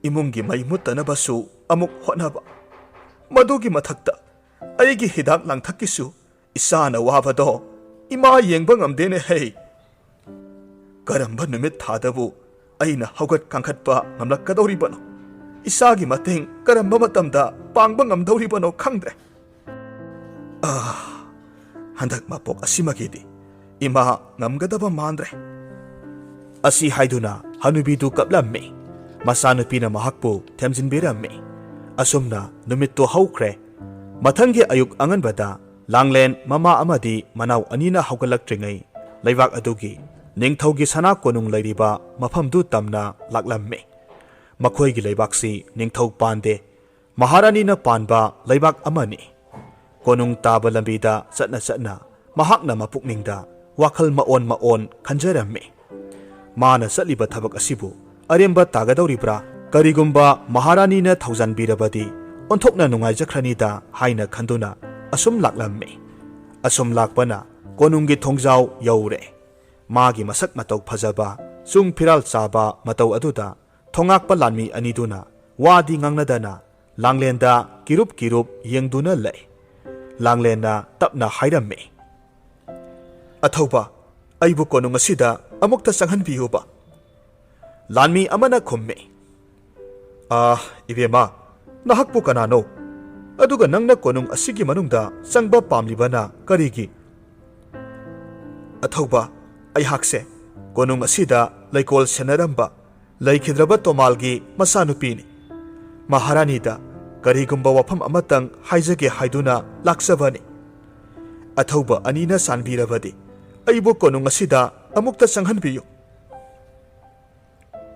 ꯏꯃꯨꯡꯒꯤ ꯃꯩ ꯃꯨꯠꯇꯅꯕꯁꯨ ꯑꯃꯨꯛ ꯍꯣꯠꯅꯕ꯫ ꯃꯗꯨꯒꯤ ꯃꯊꯛꯇ ꯑꯩꯒꯤ ꯍꯤꯗꯥꯛ ꯂꯥꯡꯊꯛꯀꯤꯁꯨ ꯏꯁꯥꯅ ꯋꯥꯕꯗꯣ ꯏꯃꯥ ꯌꯦꯡꯕ ꯉꯝꯗꯦꯅꯦ ꯍꯩ꯫ ꯀꯔꯝꯕ ꯅꯨꯃꯤꯠ ꯊꯥꯗꯕꯨ ꯑꯩꯅ ꯍꯧꯒꯠ ꯀꯥꯡꯈꯠꯄ ꯉꯝꯂꯛꯀꯗꯧꯔꯤꯕꯅꯣ? ꯏꯁꯥꯒꯤ ꯃꯇꯦꯡ ꯀꯔꯝꯕ ꯃꯇꯝꯗ ꯄꯥꯡꯕ ꯉꯝꯗꯧꯔꯤꯕꯅꯣ ꯈꯪꯗ꯭ꯔꯦ꯫ ꯑꯥ, ꯍꯟꯗꯛ ꯃꯄꯣꯛ ꯑꯁꯤꯃꯒꯤꯗꯤ ꯏꯃꯥ ꯉꯝꯒꯗꯕ ꯃꯥꯟꯗ꯭ꯔꯦ꯫" ꯑꯁꯤ ꯍꯥꯏꯗꯨꯅ ꯍꯅꯨꯕꯤꯗꯨ ꯀꯞꯂꯝꯃꯤ꯫ ꯃꯆꯥꯅꯨꯄꯤꯅ ꯃꯍꯥꯛꯄꯨ ꯊꯦꯝꯖꯤꯟꯕꯤꯔꯝꯃꯤ꯫ ꯑꯁꯨꯝꯅ ꯅꯨꯃꯤꯠꯇꯨ ꯍꯧꯈ꯭ꯔꯦ꯫ ꯃꯊꯪꯒꯤ ꯑꯌꯨꯛ ꯑꯉꯟꯕꯗ ꯂꯥꯡꯂꯦꯟ ꯃꯃꯥ ꯑꯃꯗꯤ ꯃꯅꯥꯎ ꯑꯅꯤꯅ ꯍꯧꯒꯠꯂꯛꯇ꯭ꯔꯤꯉꯩ ꯂꯩꯕꯥꯛ ꯑꯗꯨꯒꯤ ꯅꯤꯡꯊꯧꯒꯤ ꯁꯅꯥ ꯀꯣꯅꯨꯡ ꯂꯩꯔꯤꯕ ꯃꯐꯝꯗꯨ ꯇꯝꯅ ꯂꯥꯛꯂꯝꯃꯤ꯫ ꯃꯈꯣꯏꯒꯤ ꯂꯩꯕꯥꯛꯁꯤ ꯅꯤꯡꯊꯧ ꯄꯥꯟꯗꯦ, ꯃꯍꯥꯔꯥꯅꯤꯅ ꯄꯥꯟꯕ ꯂꯩꯕꯥꯛ ꯑꯃꯅꯤ꯫ ꯀꯣꯅꯨꯡ ꯇꯥꯕ ꯂꯝꯕꯤꯗ ꯆꯠꯅ ꯆꯠꯅ ꯃꯍꯥꯛꯅ ꯃꯄꯨꯛꯅꯤꯡꯗ ꯋꯥꯈꯜ ꯃꯑꯣꯟ ꯃꯑꯣꯟ ꯈꯟꯖꯔꯝꯃꯤ꯫ ꯃꯥꯅ ꯆꯠꯂꯤꯕ ꯊꯕꯛ ꯑꯁꯤꯕꯨ ꯑꯔꯦꯝꯕ ꯇꯥꯒꯗꯧꯔꯤꯕ꯭ꯔꯥ? ꯀꯔꯤꯒꯨꯝꯕ ꯃꯍꯥꯔꯥꯅꯤꯅ ꯊꯧꯖꯥꯟꯕꯤꯔꯕꯗꯤ ꯑꯣꯟꯊꯣꯛꯅ ꯅꯨꯡꯉꯥꯏꯖꯈ꯭ꯔꯅꯤꯗ ꯍꯥꯏꯅ ꯈꯟꯗꯨꯅ ꯑꯁꯨꯝ ꯂꯥꯛꯂꯝꯃꯤ꯫ ꯑꯁꯨꯝ ꯂꯥꯛꯄꯅ ꯀꯣꯅꯨꯡꯒꯤ ꯊꯣꯡꯖꯥꯎ ꯌꯧꯔꯦ꯫ ꯃꯥꯒꯤ ꯃꯁꯛ ꯃꯇꯧ ꯐꯖꯕ, ꯆꯨꯡ ꯐꯤꯔꯥꯜ ꯆꯥꯕ ꯃꯇꯧ ꯑꯗꯨꯗ ꯊꯣꯉꯥꯛꯄ ꯂꯥꯟꯃꯤ ꯑꯅꯤꯗꯨꯅ ꯋꯥꯗꯤ ꯉꯥꯡꯅꯗꯅ ꯂꯥꯡꯂꯦꯟꯗ ꯀꯤꯔꯨꯞ ꯀꯤꯔꯨꯞ ꯌꯦꯡꯗꯨꯅ ꯂꯩ꯫ ꯂꯥꯡꯂꯦꯟꯅ ꯇꯞꯅ ꯍꯥꯏꯔꯝꯃꯤ, "ꯑꯊꯧꯕ, ꯑꯩꯕꯨ ꯀꯣꯅꯨꯡ ꯑꯁꯤꯗ ꯑꯃꯨꯛꯇ ꯆꯪꯍꯟꯕꯤꯌꯨꯕ꯫" ꯂꯥꯟꯃꯤ ꯑꯃꯅ ꯈꯨꯝꯃꯤ, "ꯑꯥ, ꯏꯕꯦꯝꯃ, ꯅꯍꯥꯛꯄꯨ ꯀꯅꯥꯅꯣ? ꯑꯗꯨꯒ ꯅꯪꯅ ꯀꯣꯅꯨꯡ ꯑꯁꯤꯒꯤ ꯃꯅꯨꯡꯗ ꯆꯪꯕ ꯄꯥꯝꯂꯤꯕꯅ ꯀꯔꯤꯒꯤ?" "ꯑꯊꯧꯕ, ꯑꯩꯍꯥꯛꯁꯦ ꯀꯣꯅꯨꯡ ꯑꯁꯤꯗ ꯂꯩꯀꯣꯜ ꯁꯦꯟꯅꯔꯝꯕ ꯂꯩꯈꯤꯗ꯭ꯔꯕ ꯇꯣꯃꯥꯜꯒꯤ ꯃꯆꯥꯅꯨꯄꯤꯅꯤ꯫ ꯃꯍꯥꯔꯥꯅꯤꯗ ꯀꯔꯤꯒꯨꯝꯕ ꯋꯥꯐꯝ ꯑꯃꯇꯪ ꯍꯥꯏꯖꯒꯦ ꯍꯥꯏꯗꯨꯅ ꯂꯥꯛꯆꯕꯅꯤ꯫ ꯑꯊꯧꯕ ꯑꯅꯤꯅ ꯆꯥꯟꯕꯤꯔꯕꯗꯤ ꯑꯩꯕꯨ ꯀꯣꯅꯨꯡ ꯑꯁꯤꯗ ꯑꯃꯨꯛꯇ ꯆꯪꯍꯟꯕꯤꯌꯨ꯫"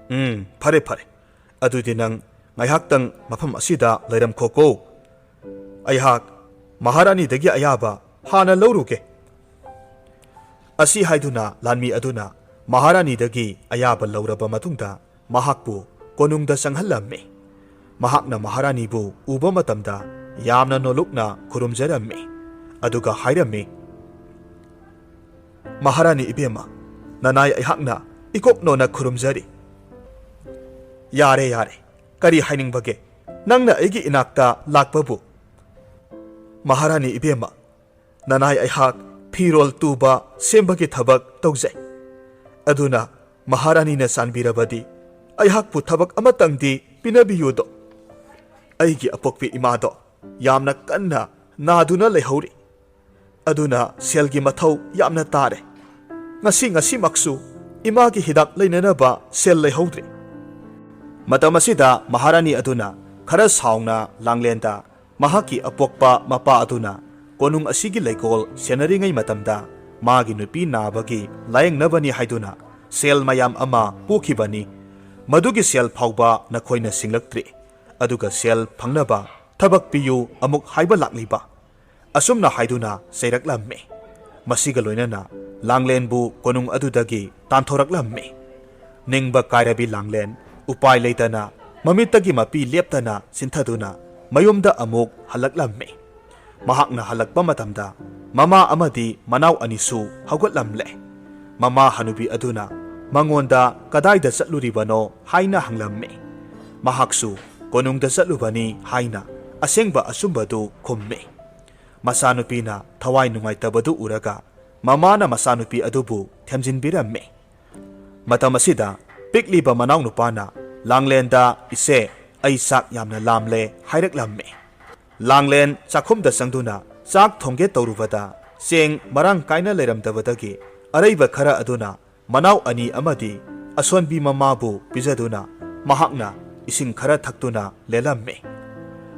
"ꯎꯝ, ꯐꯔꯦ, ꯐꯔꯦ꯫ ꯑꯗꯨꯗꯤ ꯅꯪ ꯉꯥꯏꯍꯥꯛꯇꯪ ꯃꯐꯝ ꯑꯁꯤꯗ ꯂꯩꯔꯝꯈꯣꯀꯣ꯫ ꯑꯩꯍꯥꯛ ꯃꯍꯥꯔꯥꯅꯤꯗꯒꯤ ꯑꯌꯥꯕ ꯍꯥꯟꯅ ꯂꯧꯔꯨꯒꯦ꯫" ꯑꯁꯤ ꯍꯥꯏꯗꯨꯅ ꯂꯥꯟꯃꯤ ꯑꯗꯨꯅ ꯃꯍꯥꯔꯥꯅꯤꯗꯒꯤ ꯑꯌꯥꯕ ꯂꯧꯔꯕ ꯃꯇꯨꯡꯗ ꯃꯍꯥꯛꯄꯨ ꯀꯣꯅꯨꯡꯗ ꯆꯪꯍꯜꯂꯝꯃꯤ꯫ ꯃꯍꯥꯛꯅ ꯃꯍꯥꯔꯥꯅꯤꯕꯨ ꯎꯕ ꯃꯇꯝꯗ ꯌꯥꯝꯅ ꯅꯣꯂꯨꯛꯅ ꯈꯨꯔꯨꯝꯖꯔꯝꯃꯤ꯫ ꯑꯗꯨꯒ ꯍꯥꯏꯔꯝꯃꯤ, "ꯃꯍꯥꯔꯥꯅꯤ ꯏꯕꯦꯝꯃ, ꯅꯅꯥꯏ ꯑꯩꯍꯥꯛꯅ ꯏꯀꯣꯛ ꯅꯣꯟꯅ ꯈꯨꯔꯨꯝꯖꯔꯤ꯫" "ꯌꯥꯔꯦ, ꯌꯥꯔꯦ꯫ ꯀꯔꯤ ꯍꯥꯏꯅꯤꯡꯕꯒꯦ? ꯅꯪꯅ ꯑꯩꯒꯤ ꯏꯅꯥꯛꯇ ꯂꯥꯛꯄꯕꯨ?" "ꯃꯍꯥꯔꯥꯅꯤ ꯏꯕꯦꯝꯃ, ꯅꯅꯥꯏ ꯑꯩꯍꯥꯛ ꯐꯤꯔꯣꯜ ꯇꯨꯕ ꯁꯦꯝꯕꯒꯤ ꯊꯕꯛ ꯇꯧꯖꯩ꯫ ꯑꯗꯨꯅ ꯃꯍꯥꯔꯥꯅꯤꯅ ꯆꯥꯟꯕꯤꯔꯕꯗꯤ ꯑꯩꯍꯥꯛꯄꯨ ꯊꯕꯛ ꯑꯃꯇꯪꯗꯤ ꯄꯤꯅꯕꯤꯌꯨꯗꯣ꯫ ꯑꯩꯒꯤ ꯑꯄꯣꯛꯄꯤ ꯏꯃꯥꯗꯣ ꯌꯥꯝꯅ ꯀꯟꯅ ꯅꯥꯗꯨꯅ ꯂꯩꯍꯧꯔꯤ꯫ ꯑꯗꯨꯅ ꯁꯦꯜꯒꯤ ꯃꯊꯧ ꯌꯥꯝꯅ ꯇꯥꯔꯦ꯫ ꯉꯁꯤ, ꯉꯁꯤꯃꯛꯁꯨ ꯏꯃꯥꯒꯤ ꯍꯤꯗꯥꯛ ꯂꯩꯅꯅꯕ ꯁꯦꯜ ꯂꯩꯍꯧꯗ꯭ꯔꯤ꯫" ꯃꯇꯝ ꯑꯁꯤꯗ ꯃꯍꯥꯔꯥꯅꯤ ꯑꯗꯨꯅ ꯈꯔ ꯁꯥꯎꯅ ꯂꯥꯡꯂꯦꯟꯗ ꯃꯍꯥꯛꯀꯤ ꯑꯄꯣꯛꯄ ꯃꯄꯥ ꯑꯗꯨꯅ ꯀꯣꯅꯨꯡ ꯑꯁꯤꯒꯤ ꯂꯩꯀꯣꯜ ꯁꯦꯟꯅꯔꯤꯉꯩ ꯃꯇꯝꯗ ꯃꯥꯒꯤ ꯅꯨꯄꯤ ꯅꯥꯕꯒꯤ ꯂꯥꯌꯦꯡꯅꯕꯅꯤ ꯍꯥꯏꯗꯨꯅ ꯁꯦꯜ ꯃꯌꯥꯝ ꯑꯃ ꯄꯨꯈꯤꯕꯅꯤ꯫ ꯃꯗꯨꯒꯤ ꯁꯦꯜ ꯐꯥꯎꯕ ꯅꯈꯣꯏꯅ ꯁꯤꯡꯂꯛꯇ꯭ꯔꯤ, ꯑꯗꯨꯒ ꯁꯦꯜ ꯐꯪꯅꯕ ꯊꯕꯛ ꯄꯤꯌꯨ ꯑꯃꯨꯛ ꯍꯥꯏꯕ ꯂꯥꯛꯂꯤꯕ?" ꯑꯁꯨꯝꯅ ꯍꯥꯏꯗꯨꯅ ꯆꯩꯔꯛꯂꯝꯃꯤ꯫ ꯃꯁꯤꯒ ꯂꯣꯏꯅꯅ ꯂꯥꯡꯂꯦꯟꯕꯨ ꯀꯣꯅꯨꯡ ꯑꯗꯨꯗꯒꯤ ꯇꯥꯟꯊꯣꯔꯛꯂꯝꯃꯤ꯫ ꯅꯤꯡꯕ ꯀꯥꯏꯔꯕꯤ ꯂꯥꯡꯂꯦꯟ ꯎꯄꯥꯏ ꯂꯩꯇꯅ ꯃꯃꯤꯠꯇꯒꯤ ꯃꯄꯤ ꯂꯦꯞꯇꯅ ꯆꯤꯟꯊꯗꯨꯅ ꯃꯌꯨꯝꯗ ꯑꯃꯨꯛ ꯍꯜꯂꯛꯂꯝꯃꯤ꯫ ꯃꯍꯥꯛꯅ ꯍꯜꯂꯛꯄ ꯃꯇꯝꯗ ꯃꯃꯥ ꯑꯃꯗꯤ ꯃꯅꯥꯎ ꯑꯅꯤꯁꯨ ꯍꯧꯒꯠꯂꯝꯂꯦ꯫ ꯃꯃꯥ ꯍꯅꯨꯕꯤ ꯑꯗꯨꯅ ꯃꯉꯣꯟꯗ "ꯀꯗꯥꯏꯗ ꯆꯠꯂꯨꯔꯤꯕꯅꯣ?" ꯍꯥꯏꯅ ꯍꯪꯂꯝꯃꯤ꯫ ꯃꯍꯥꯛꯁꯨ "ꯀꯣꯅꯨꯡꯗ ꯆꯠꯂꯨꯕꯅꯤ" ꯍꯥꯏꯅ ꯑꯁꯦꯡꯕ ꯑꯆꯨꯝꯕꯗꯨ ꯈꯨꯝꯃꯤ꯫ ꯃꯆꯥꯅꯨꯄꯤꯅ ꯊꯋꯥꯏ ꯅꯨꯡꯉꯥꯏꯇꯕꯗꯨ ꯎꯔꯒ ꯃꯃꯥꯅ ꯃꯆꯥꯅꯨꯄꯤ ꯑꯗꯨꯕꯨ ꯊꯦꯝꯖꯤꯟꯕꯤꯔꯝꯃꯤ꯫ ꯃꯇꯝ ꯑꯁꯤꯗ ꯄꯤꯛꯂꯤꯕ ꯃꯅꯥꯎꯅꯨꯄꯥꯅ ꯂꯥꯡꯂꯦꯟꯗ, "ꯏꯆꯦ, ꯑꯩ ꯆꯥꯛ ꯌꯥꯝꯅ ꯂꯥꯝꯂꯦ" ꯍꯥꯏꯔꯛꯂꯝꯃꯤ꯫ ꯂꯥꯡꯂꯦꯟ ꯆꯥꯛꯈꯨꯝꯗ ꯆꯪꯗꯨꯅ ꯆꯥꯛ ꯊꯣꯡꯒꯦ ꯇꯧꯔꯨꯕꯗ ꯆꯦꯡ ꯃꯔꯥꯡ ꯀꯥꯏꯅ ꯂꯩꯔꯝꯗꯕꯗꯒꯤ ꯑꯔꯩꯕ ꯈꯔ ꯑꯗꯨꯅ ꯃꯅꯥꯎ ꯑꯅꯤ ꯑꯃꯗꯤ ꯑꯁꯣꯟꯕꯤ ꯃꯃꯥꯕꯨ ꯄꯤꯖꯗꯨꯅ ꯃꯍꯥꯛꯅ ꯏꯁꯤꯡ ꯈꯔ ꯊꯛꯇꯨꯅ ꯂꯦꯜꯂꯝꯃꯤ꯫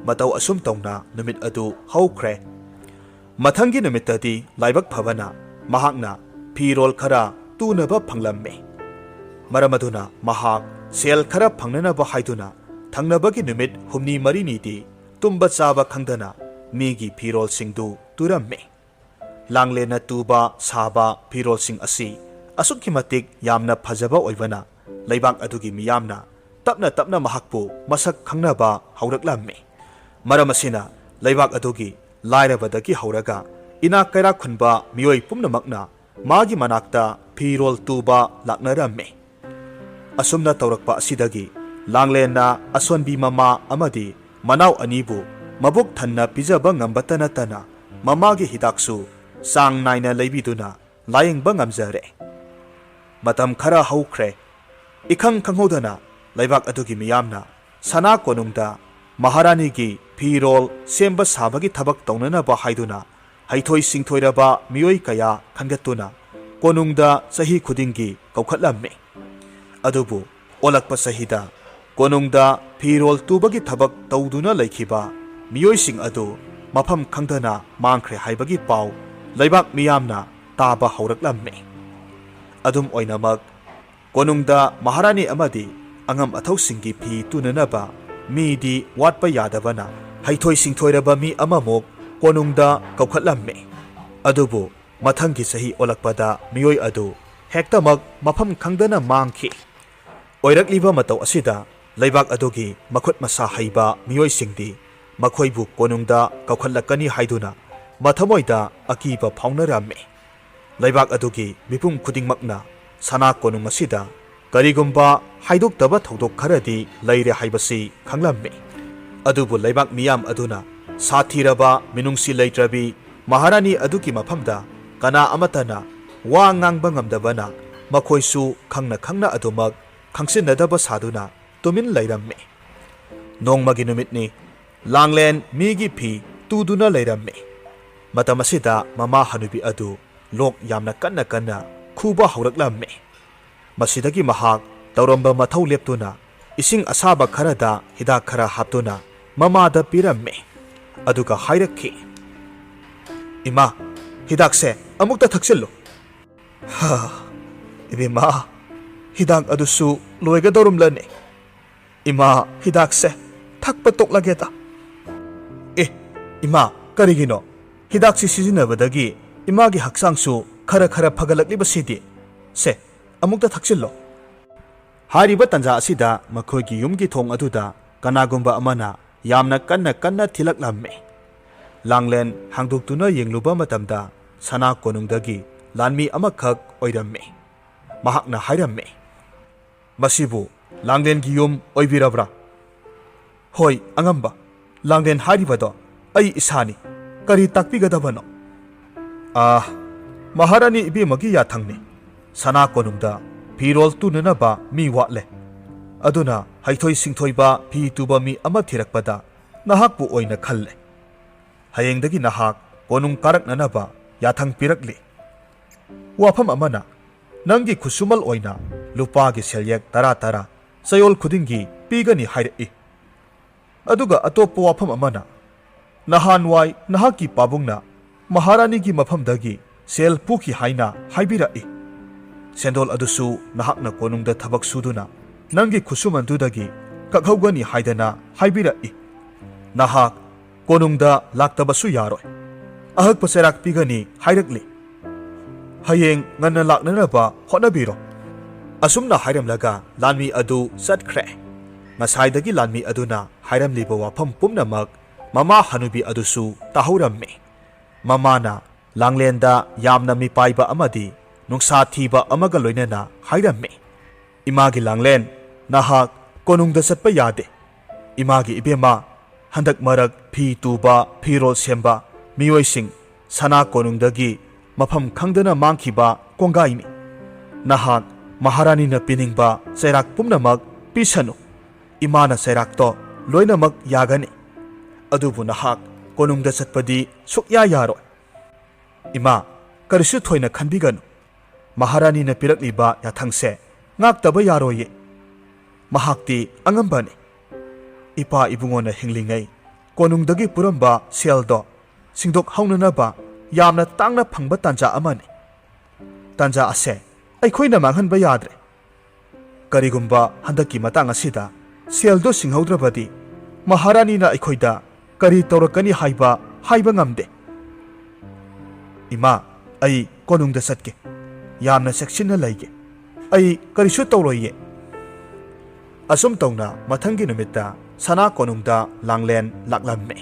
ꯃꯇꯧ ꯑꯁꯨꯝ ꯇꯧꯅ ꯅꯨꯃꯤꯠ ꯑꯗꯨ ꯍꯧꯈ꯭ꯔꯦ꯫ ꯃꯊꯪꯒꯤ ꯅꯨꯃꯤꯠꯇꯗꯤ ꯂꯥꯏꯕꯛ ꯐꯕꯅ ꯃꯍꯥꯛꯅ ꯐꯤꯔꯣꯜ ꯈꯔ ꯇꯨꯅꯕ ꯐꯪꯂꯝꯃꯤ꯫ ꯃꯔꯝ ꯑꯗꯨꯅ ꯃꯍꯥꯛ ꯁꯦꯜ ꯈꯔ ꯐꯪꯅꯅꯕ ꯍꯥꯏꯗꯨꯅ ꯊꯪꯅꯕꯒꯤ ꯅꯨꯃꯤꯠ ꯍꯨꯝꯅꯤ ꯃꯔꯤꯅꯤꯗꯤ ꯇꯨꯝꯕ ꯆꯥꯕ ꯈꯪꯗꯅ ꯃꯤꯒꯤ ꯐꯤꯔꯣꯜꯁꯤꯡꯗꯨ ꯇꯨꯔꯝꯃꯤ꯫ ꯂꯥꯡꯂꯦꯟꯅ ꯇꯨꯕ ꯁꯥꯕ ꯐꯤꯔꯣꯜꯁꯤꯡ ꯑꯁꯤ ꯑꯁꯨꯛꯀꯤ ꯃꯇꯤꯛ ꯌꯥꯝꯅ ꯐꯖꯕ ꯑꯣꯏꯕꯅ ꯂꯩꯕꯥꯛ ꯑꯗꯨꯒꯤ ꯃꯤꯌꯥꯝꯅ ꯇꯞꯅ ꯇꯞꯅ ꯃꯍꯥꯛꯄꯨ ꯃꯁꯛ ꯈꯪꯅꯕ ꯍꯧꯔꯛꯂꯝꯃꯤ꯫ ꯃꯔꯝ ꯑꯁꯤꯅ ꯂꯩꯕꯥꯛ ꯑꯗꯨꯒꯤ ꯂꯥꯏꯔꯕꯗꯒꯤ ꯍꯧꯔꯒ ꯏꯅꯥꯛ ꯀꯩꯔꯥꯛ ꯈꯨꯟꯕ ꯃꯤꯑꯣꯏ ꯄꯨꯝꯅꯃꯛꯅ ꯃꯥꯒꯤ ꯃꯅꯥꯛꯇ ꯐꯤꯔꯣꯜ ꯇꯨꯕ ꯂꯥꯛꯅꯔꯝꯃꯤ꯫ ꯑꯁꯨꯝꯅ ꯇꯧꯔꯛꯄ ꯑꯁꯤꯗꯒꯤ ꯂꯥꯡꯂꯦꯟꯅ ꯑꯁꯣꯟꯕꯤ ꯃꯃꯥ ꯑꯃꯗꯤ ꯃꯅꯥꯎ ꯑꯅꯤꯕꯨ ꯃꯕꯨꯛ ꯊꯟꯅ ꯄꯤꯖꯕ ꯉꯝꯕꯇ ꯅꯠꯇꯅ ꯃꯃꯥꯒꯤ ꯍꯤꯗꯥꯛꯁꯨ ꯆꯥꯡ ꯅꯥꯏꯅ ꯂꯩꯕꯤꯗꯨꯅ ꯂꯥꯌꯦꯡꯕ ꯉꯝꯖꯔꯦ꯫ ꯃꯇꯝ ꯈꯔ ꯍꯧꯈ꯭ꯔꯦ꯫ ꯏꯈꯪ ꯈꯪꯍꯧꯗꯅ ꯂꯩꯕꯥꯛ ꯑꯗꯨꯒꯤ ꯃꯤꯌꯥꯝꯅ ꯁꯅꯥ ꯀꯣꯅꯨꯡꯗ ꯃꯍꯥꯔꯥꯅꯤꯒꯤ ꯐꯤꯔꯣꯜ ꯁꯦꯝꯕ ꯁꯥꯕꯒꯤ ꯊꯕꯛ ꯇꯧꯅꯅꯕ ꯍꯥꯏꯗꯨꯅ ꯍꯩꯊꯣꯏ ꯁꯤꯡꯊꯣꯏꯔꯕ ꯃꯤꯑꯣꯏ ꯀꯌꯥ ꯈꯟꯒꯠꯇꯨꯅ ꯀꯣꯅꯨꯡꯗ ꯆꯍꯤ ꯈꯨꯗꯤꯡꯒꯤ ꯀꯧꯈꯠꯂꯝꯃꯤ꯫ ꯑꯗꯨꯕꯨ ꯑꯣꯜꯂꯛꯄ ꯆꯍꯤꯗ ꯀꯣꯅꯨꯡꯗ ꯐꯤꯔꯣꯜ ꯇꯨꯕꯒꯤ ꯊꯕꯛ ꯇꯧꯗꯨꯅ ꯂꯩꯈꯤꯕ ꯃꯤꯑꯣꯏꯁꯤꯡ ꯑꯗꯨ ꯃꯐꯝ ꯈꯪꯗꯅ ꯃꯥꯡꯈ꯭ꯔꯦ ꯍꯥꯏꯕꯒꯤ ꯄꯥꯎ ꯂꯩꯕꯥꯛ ꯃꯤꯌꯥꯝꯅ ꯇꯥꯕ ꯍꯧꯔꯛꯂꯝꯃꯤ꯫ ꯑꯗꯨꯝ ꯑꯣꯏꯅꯃꯛ, ꯀꯣꯅꯨꯡꯗ ꯃꯍꯥꯔꯥꯅꯤ ꯑꯃꯗꯤ ꯑꯉꯝ ꯑꯊꯧꯁꯤꯡꯒꯤ ꯐꯤ ꯇꯨꯅꯅꯕ ꯃꯤꯗꯤ ꯋꯥꯠꯄ ꯌꯥꯗꯕꯅ, ꯍꯩꯊꯣꯏ ꯁꯤꯡꯊꯣꯏꯔꯕ ꯃꯤ ꯑꯃꯃꯨꯛ ꯀꯣꯅꯨꯡꯗ ꯀꯧꯈꯠꯂꯝꯃꯤ꯫ ꯑꯗꯨꯕꯨ ꯃꯊꯪꯒꯤ ꯆꯍꯤ ꯑꯣꯜꯂꯛꯄꯗ ꯃꯤꯑꯣꯏ ꯑꯗꯨ ꯍꯦꯛꯇꯃꯛ ꯃꯐꯝ ꯈꯪꯗꯅ ꯃꯥꯡꯈꯤ꯫ ꯑꯣꯏꯔꯛꯂꯤꯕ ꯃꯇꯧ ꯑꯁꯤꯗ ꯂꯩꯕꯥꯛ ꯑꯗꯨꯒꯤ ꯃꯈꯨꯠ ꯃꯁꯥ ꯍꯩꯕ ꯃꯤꯑꯣꯏꯁꯤꯡꯗꯤ ꯃꯈꯣꯏꯕꯨ ꯀꯣꯅꯨꯡꯗ ꯀꯧꯈꯠꯂꯛꯀꯅꯤ ꯍꯥꯏꯗꯨꯅ ꯃꯊꯃꯣꯏꯗ ꯑꯀꯤꯕ ꯐꯥꯎꯅꯔꯝꯃꯤ꯫ ꯂꯩꯕꯥꯛ ꯑꯗꯨꯒꯤ ꯃꯤꯄꯨꯝ ꯈꯨꯗꯤꯡꯃꯛꯅ ꯁꯅꯥ ꯀꯣꯅꯨꯡ ꯑꯁꯤꯗ ꯀꯔꯤꯒꯨꯝꯕ ꯍꯥꯏꯗꯣꯛꯇꯕ ꯊꯧꯗꯣꯛ ꯈꯔꯗꯤ ꯂꯩꯔꯦ ꯍꯥꯏꯕꯁꯤ ꯈꯪꯂꯝꯃꯤ꯫ ꯑꯗꯨꯕꯨ ꯂꯩꯕꯥꯛ ꯃꯤꯌꯥꯝ ꯑꯗꯨꯅ ꯁꯥꯊꯤꯔꯕ ꯃꯤꯅꯨꯡꯁꯤ ꯂꯩꯇ꯭ꯔꯕꯤ ꯃꯍꯥꯔꯥꯅꯤ ꯑꯗꯨꯒꯤ ꯃꯐꯝꯗ ꯀꯅꯥ ꯑꯃꯠꯇꯅ ꯋꯥ ꯉꯥꯡꯕ ꯉꯝꯗꯕꯅ, ꯃꯈꯣꯏꯁꯨ ꯈꯪꯅ ꯈꯪꯅ ꯑꯗꯨꯃꯛ ꯈꯪꯁꯤꯟꯅꯗꯕ ꯁꯥꯗꯨꯅ ꯇꯨꯃꯤꯟ ꯂꯩꯔꯝꯃꯤ꯫ ꯅꯣꯡꯃꯒꯤ ꯅꯨꯃꯤꯠꯅꯤ꯫ ꯂꯥꯡꯂꯦꯟ ꯃꯤꯒꯤ ꯐꯤ ꯇꯨꯗꯨꯅ ꯂꯩꯔꯝꯃꯤ꯫ ꯃꯇꯝ ꯑꯁꯤꯗ ꯃꯃꯥ ꯍꯅꯨꯕꯤ ꯑꯗꯨ ꯂꯣꯛ ꯌꯥꯝꯅ ꯀꯟꯅ ꯀꯟꯅ ꯈꯨꯕ ꯍꯧꯔꯛꯂꯝꯃꯤ꯫ ꯃꯁꯤꯗꯒꯤ ꯃꯍꯥꯛ ꯇꯧꯔꯝꯕ ꯃꯊꯧ ꯂꯦꯞꯇꯨꯅ ꯏꯁꯤꯡ ꯑꯁꯥꯕ ꯈꯔꯗ ꯍꯤꯗꯥꯛ ꯈꯔ ꯍꯥꯞꯇꯨꯅ ꯃꯃꯥꯗ ꯄꯤꯔꯝꯃꯤ꯫ ꯑꯗꯨꯒ ꯍꯥꯏꯔꯛꯈꯤ, "ꯏꯃꯥ, ꯍꯤꯗꯥꯛꯁꯦ ꯑꯃꯨꯛꯇ ꯊꯛꯆꯤꯜꯂꯨ꯫" "ꯍꯥ, ꯏꯕꯦꯝꯃ, ꯍꯤꯗꯥꯛ ꯑꯗꯨꯁꯨ ꯂꯣꯏꯒꯗꯧꯔꯝꯂꯅꯤ꯫ ꯏꯃꯥ, ꯍꯤꯗꯥꯛꯁꯦ ꯊꯛꯄ ꯇꯣꯛꯂꯒꯦꯗ꯫" "ꯑꯦ, ꯏꯃꯥ, ꯀꯔꯤꯒꯤꯅꯣ? ꯍꯤꯗꯥꯛꯁꯤ ꯁꯤꯖꯤꯟꯅꯕꯗꯒꯤ ꯏꯃꯥꯒꯤ ꯍꯛꯆꯥꯡꯁꯨ ꯈꯔ ꯈꯔ ꯐꯒꯠꯂꯛꯂꯤꯕꯁꯤꯗꯤ꯫ ꯁꯦ, ꯑꯃꯨꯛꯇ ꯊꯛꯆꯤꯜꯂꯣ꯫" ꯍꯥꯏꯔꯤꯕ ꯇꯟꯖꯥ ꯑꯁꯤꯗ ꯃꯈꯣꯏꯒꯤ ꯌꯨꯝꯒꯤ ꯊꯣꯡ ꯑꯗꯨꯗ ꯀꯅꯥꯒꯨꯝꯕ ꯑꯃꯅ ꯌꯥꯝꯅ ꯀꯟꯅ ꯀꯟꯅ ꯊꯤꯜꯂꯛꯂꯝꯃꯤ꯫ ꯂꯥꯡꯂꯦꯟ ꯍꯥꯡꯗꯣꯛꯇꯨꯅ ꯌꯦꯡꯂꯨꯕ ꯃꯇꯝꯗ ꯁꯅꯥ ꯀꯣꯅꯨꯡꯗꯒꯤ ꯂꯥꯟꯃꯤ ꯑꯃꯈꯛ ꯑꯣꯏꯔꯝꯃꯤ꯫ ꯃꯍꯥꯛꯅ ꯍꯥꯏꯔꯝꯃꯤ, "ꯃꯁꯤꯕꯨ ꯂꯥꯡꯂꯦꯟꯒꯤ ꯌꯨꯝ ꯑꯣꯏꯕꯤꯔꯕ꯭ꯔꯥ?" "ꯍꯣꯏ, ꯑꯉꯝꯕ, ꯂꯥꯡꯂꯦꯟ ꯍꯥꯏꯔꯤꯕꯗꯣ ꯑꯩ ꯏꯁꯥꯅꯤ꯫ ꯀꯔꯤ ꯇꯥꯛꯄꯤꯒꯗꯕꯅꯣ?" "ꯑꯥ, ꯃꯍꯥꯔꯥꯅꯤ ꯏꯕꯦꯝꯃꯒꯤ ꯌꯥꯊꯪꯅꯤ꯫ ꯁꯅꯥ ꯀꯣꯅꯨꯡꯗ ꯐꯤꯔꯣꯜ ꯇꯨꯅꯅꯕ ꯃꯤ ꯋꯥꯠꯂꯦ꯫ ꯑꯗꯨꯅ ꯍꯩꯊꯣꯏ ꯁꯤꯡꯊꯣꯏꯕ ꯐꯤ ꯇꯨꯕ ꯃꯤ ꯑꯃ ꯊꯤꯔꯛꯄꯗ ꯅꯍꯥꯛꯄꯨ ꯑꯣꯏꯅ ꯈꯜꯂꯦ꯫ ꯍꯌꯦꯡꯗꯒꯤ ꯅꯍꯥꯛ ꯀꯣꯅꯨꯡ ꯀꯥꯔꯛꯅꯅꯕ ꯌꯥꯊꯪ ꯄꯤꯔꯛꯂꯤ꯫ ꯋꯥꯐꯝ ꯑꯃꯅ, ꯅꯪꯒꯤ ꯈꯨꯠꯁꯨꯃꯜ ꯑꯣꯏꯅ ꯂꯨꯄꯥꯒꯤ ꯁꯦꯜꯌꯦꯛ ꯇꯔꯥ ꯇꯔꯥ ꯆꯌꯣꯜ ꯈꯨꯗꯤꯡꯒꯤ ꯄꯤꯒꯅꯤ ꯍꯥꯏꯔꯛꯏ꯫ ꯑꯗꯨꯒ ꯑꯇꯣꯞꯄ ꯋꯥꯐꯝ ꯑꯃꯅ, ꯅꯍꯥꯟꯋꯥꯏ ꯅꯍꯥꯛꯀꯤ ꯄꯥꯕꯨꯡꯅ ꯃꯍꯥꯔꯥꯅꯤꯒꯤ ꯃꯐꯝꯗꯒꯤ ꯁꯦꯜ ꯄꯨꯈꯤ ꯍꯥꯏꯅ ꯍꯥꯏꯕꯤꯔꯛꯏ꯫ ꯁꯦꯟꯗꯣꯜ ꯑꯗꯨꯁꯨ ꯅꯍꯥꯛꯅ ꯀꯣꯅꯨꯡꯗ ꯊꯕꯛ ꯁꯨꯗꯨꯅ ꯅꯪꯒꯤ ꯈꯨꯠꯁꯨꯃꯟꯗꯨꯗꯒꯤ ꯀꯛꯍꯧꯒꯅꯤ ꯍꯥꯏꯗꯅ ꯍꯥꯏꯕꯤꯔꯛꯏ꯫ ꯅꯍꯥꯛ ꯀꯣꯅꯨꯡꯗ ꯂꯥꯛꯇꯕꯁꯨ ꯌꯥꯔꯣꯏ꯫ ꯑꯍꯛꯄ ꯆꯩꯔꯥꯛ ꯄꯤꯒꯅꯤ ꯍꯥꯏꯔꯛꯂꯤ꯫ ꯍꯌꯦꯡ ꯉꯟꯅ ꯂꯥꯛꯅꯅꯕ ꯍꯣꯠꯅꯕꯤꯔꯣ꯫ ꯑꯁꯨꯝꯅ ꯍꯥꯏꯔꯝꯂꯒ ꯂꯥꯟꯃꯤ ꯑꯗꯨ ꯆꯠꯈ꯭ꯔꯦ꯫ ꯉꯁꯥꯏꯗꯒꯤ ꯂꯥꯟꯃꯤ ꯑꯗꯨꯅ ꯍꯥꯏꯔꯝꯂꯤꯕ ꯋꯥꯐꯝ ꯄꯨꯝꯅꯃꯛ ꯃꯃꯥ ꯍꯅꯨꯕꯤ ꯑꯗꯨꯁꯨ ꯇꯥꯍꯧꯔꯝꯃꯤ꯫ ꯃꯃꯥꯅ ꯂꯥꯡꯂꯦꯟꯗ ꯌꯥꯝꯅ ꯃꯤꯄꯥꯏꯕ ꯑꯃꯗꯤ ꯅꯨꯡꯁꯥ ꯊꯤꯕ ꯑꯃꯒ ꯂꯣꯏꯅꯅ ꯍꯥꯏꯔꯝꯃꯤ, "ꯏꯃꯥꯒꯤ ꯂꯥꯡꯂꯦꯟ, ꯅꯍꯥꯛ ꯀꯣꯅꯨꯡꯗ ꯆꯠꯄ ꯌꯥꯗꯦ꯫ ꯏꯃꯥꯒꯤ ꯏꯕꯦꯝꯃ, ꯍꯟꯗꯛ ꯃꯔꯛ ꯐꯤ ꯇꯨꯕ, ꯐꯤꯔꯣꯜ ꯁꯦꯝꯕ ꯃꯤꯑꯣꯏꯁꯤꯡ ꯁꯅꯥ ꯀꯣꯅꯨꯡꯗꯒꯤ ꯃꯐꯝ ꯈꯪꯗꯅ ꯃꯥꯡꯈꯤꯕ ꯀꯣꯡꯒꯥꯏꯅꯤ꯫ ꯅꯍꯥꯛ ꯃꯍꯥꯔꯥꯅꯤꯅ ꯄꯤꯅꯤꯡꯕ ꯆꯩꯔꯥꯛ ꯄꯨꯝꯅꯃꯛ ꯄꯤꯁꯅꯨ꯫ ꯏꯃꯥꯅ ꯆꯩꯔꯥꯛꯇꯣ ꯂꯣꯏꯅꯃꯛ ꯌꯥꯒꯅꯤ꯫ ꯑꯗꯨꯕꯨ ꯅꯍꯥꯛ ꯀꯣꯅꯨꯡꯗ ꯆꯠꯄꯗꯤ ꯁꯨꯛꯌꯥ ꯌꯥꯔꯣꯏ꯫ ꯏꯃꯥ, ꯀꯔꯤꯁꯨ ꯊꯣꯏꯅ ꯈꯟꯕꯤꯒꯅꯨ꯫ ꯃꯍꯥꯔꯥꯅꯤꯅ ꯄꯤꯔꯛꯂꯤꯕ ꯌꯥꯊꯪꯁꯦ ꯉꯥꯛꯇꯕ ꯌꯥꯔꯣꯏꯌꯦ꯫ ꯃꯍꯥꯛꯇꯤ ꯑꯉꯝꯕꯅꯤ꯫ ꯏꯄꯥ ꯏꯕꯨꯡꯉꯣꯅ ꯍꯤꯡꯂꯤꯉꯩ ꯀꯣꯅꯨꯡꯗꯒꯤ ꯄꯨꯔꯝꯕ ꯁꯦꯜꯗꯣ ꯁꯤꯡꯗꯣꯛ ꯍꯧꯅꯅꯕ ꯌꯥꯝꯅ ꯇꯥꯡꯅ ꯐꯪꯕ ꯇꯥꯟꯖꯥ ꯑꯃꯅꯤ꯫ ꯇꯥꯟꯖꯥ ꯑꯁꯦ ꯑꯩꯈꯣꯏꯅ ꯃꯥꯡꯍꯟꯕ ꯌꯥꯗ꯭ꯔꯦ꯫ ꯀꯔꯤꯒꯨꯝꯕ ꯍꯟꯗꯛꯀꯤ ꯃꯇꯥꯡ ꯑꯁꯤꯗ ꯁꯦꯜꯗꯣ ꯁꯤꯡꯍꯧꯗ꯭ꯔꯕꯗꯤ ꯃꯍꯥꯔꯥꯅꯤꯅ ꯑꯩꯈꯣꯏꯗ ꯀꯔꯤ ꯇꯧꯔꯛꯀꯅꯤ ꯍꯥꯏꯕ ꯍꯥꯏꯕ ꯉꯝꯗꯦ꯫ ꯏꯃꯥ, ꯑꯩ ꯀꯣꯅꯨꯡꯗ ꯆꯠꯀꯦ꯫ ꯌꯥꯝꯅ ꯆꯦꯛꯁꯤꯟꯅ ꯂꯩꯒꯦ꯫ ꯑꯩ ꯀꯔꯤꯁꯨ ꯇꯧꯔꯣꯏꯌꯦ꯫ ꯑꯁꯨꯝ ꯇꯧꯅ ꯃꯊꯪꯒꯤ ꯅꯨꯃꯤꯠꯇ ꯁꯅꯥ ꯀꯣꯅꯨꯡꯗ ꯂꯥꯡꯂꯦꯟ ꯂꯥꯛꯂꯝꯃꯤ꯫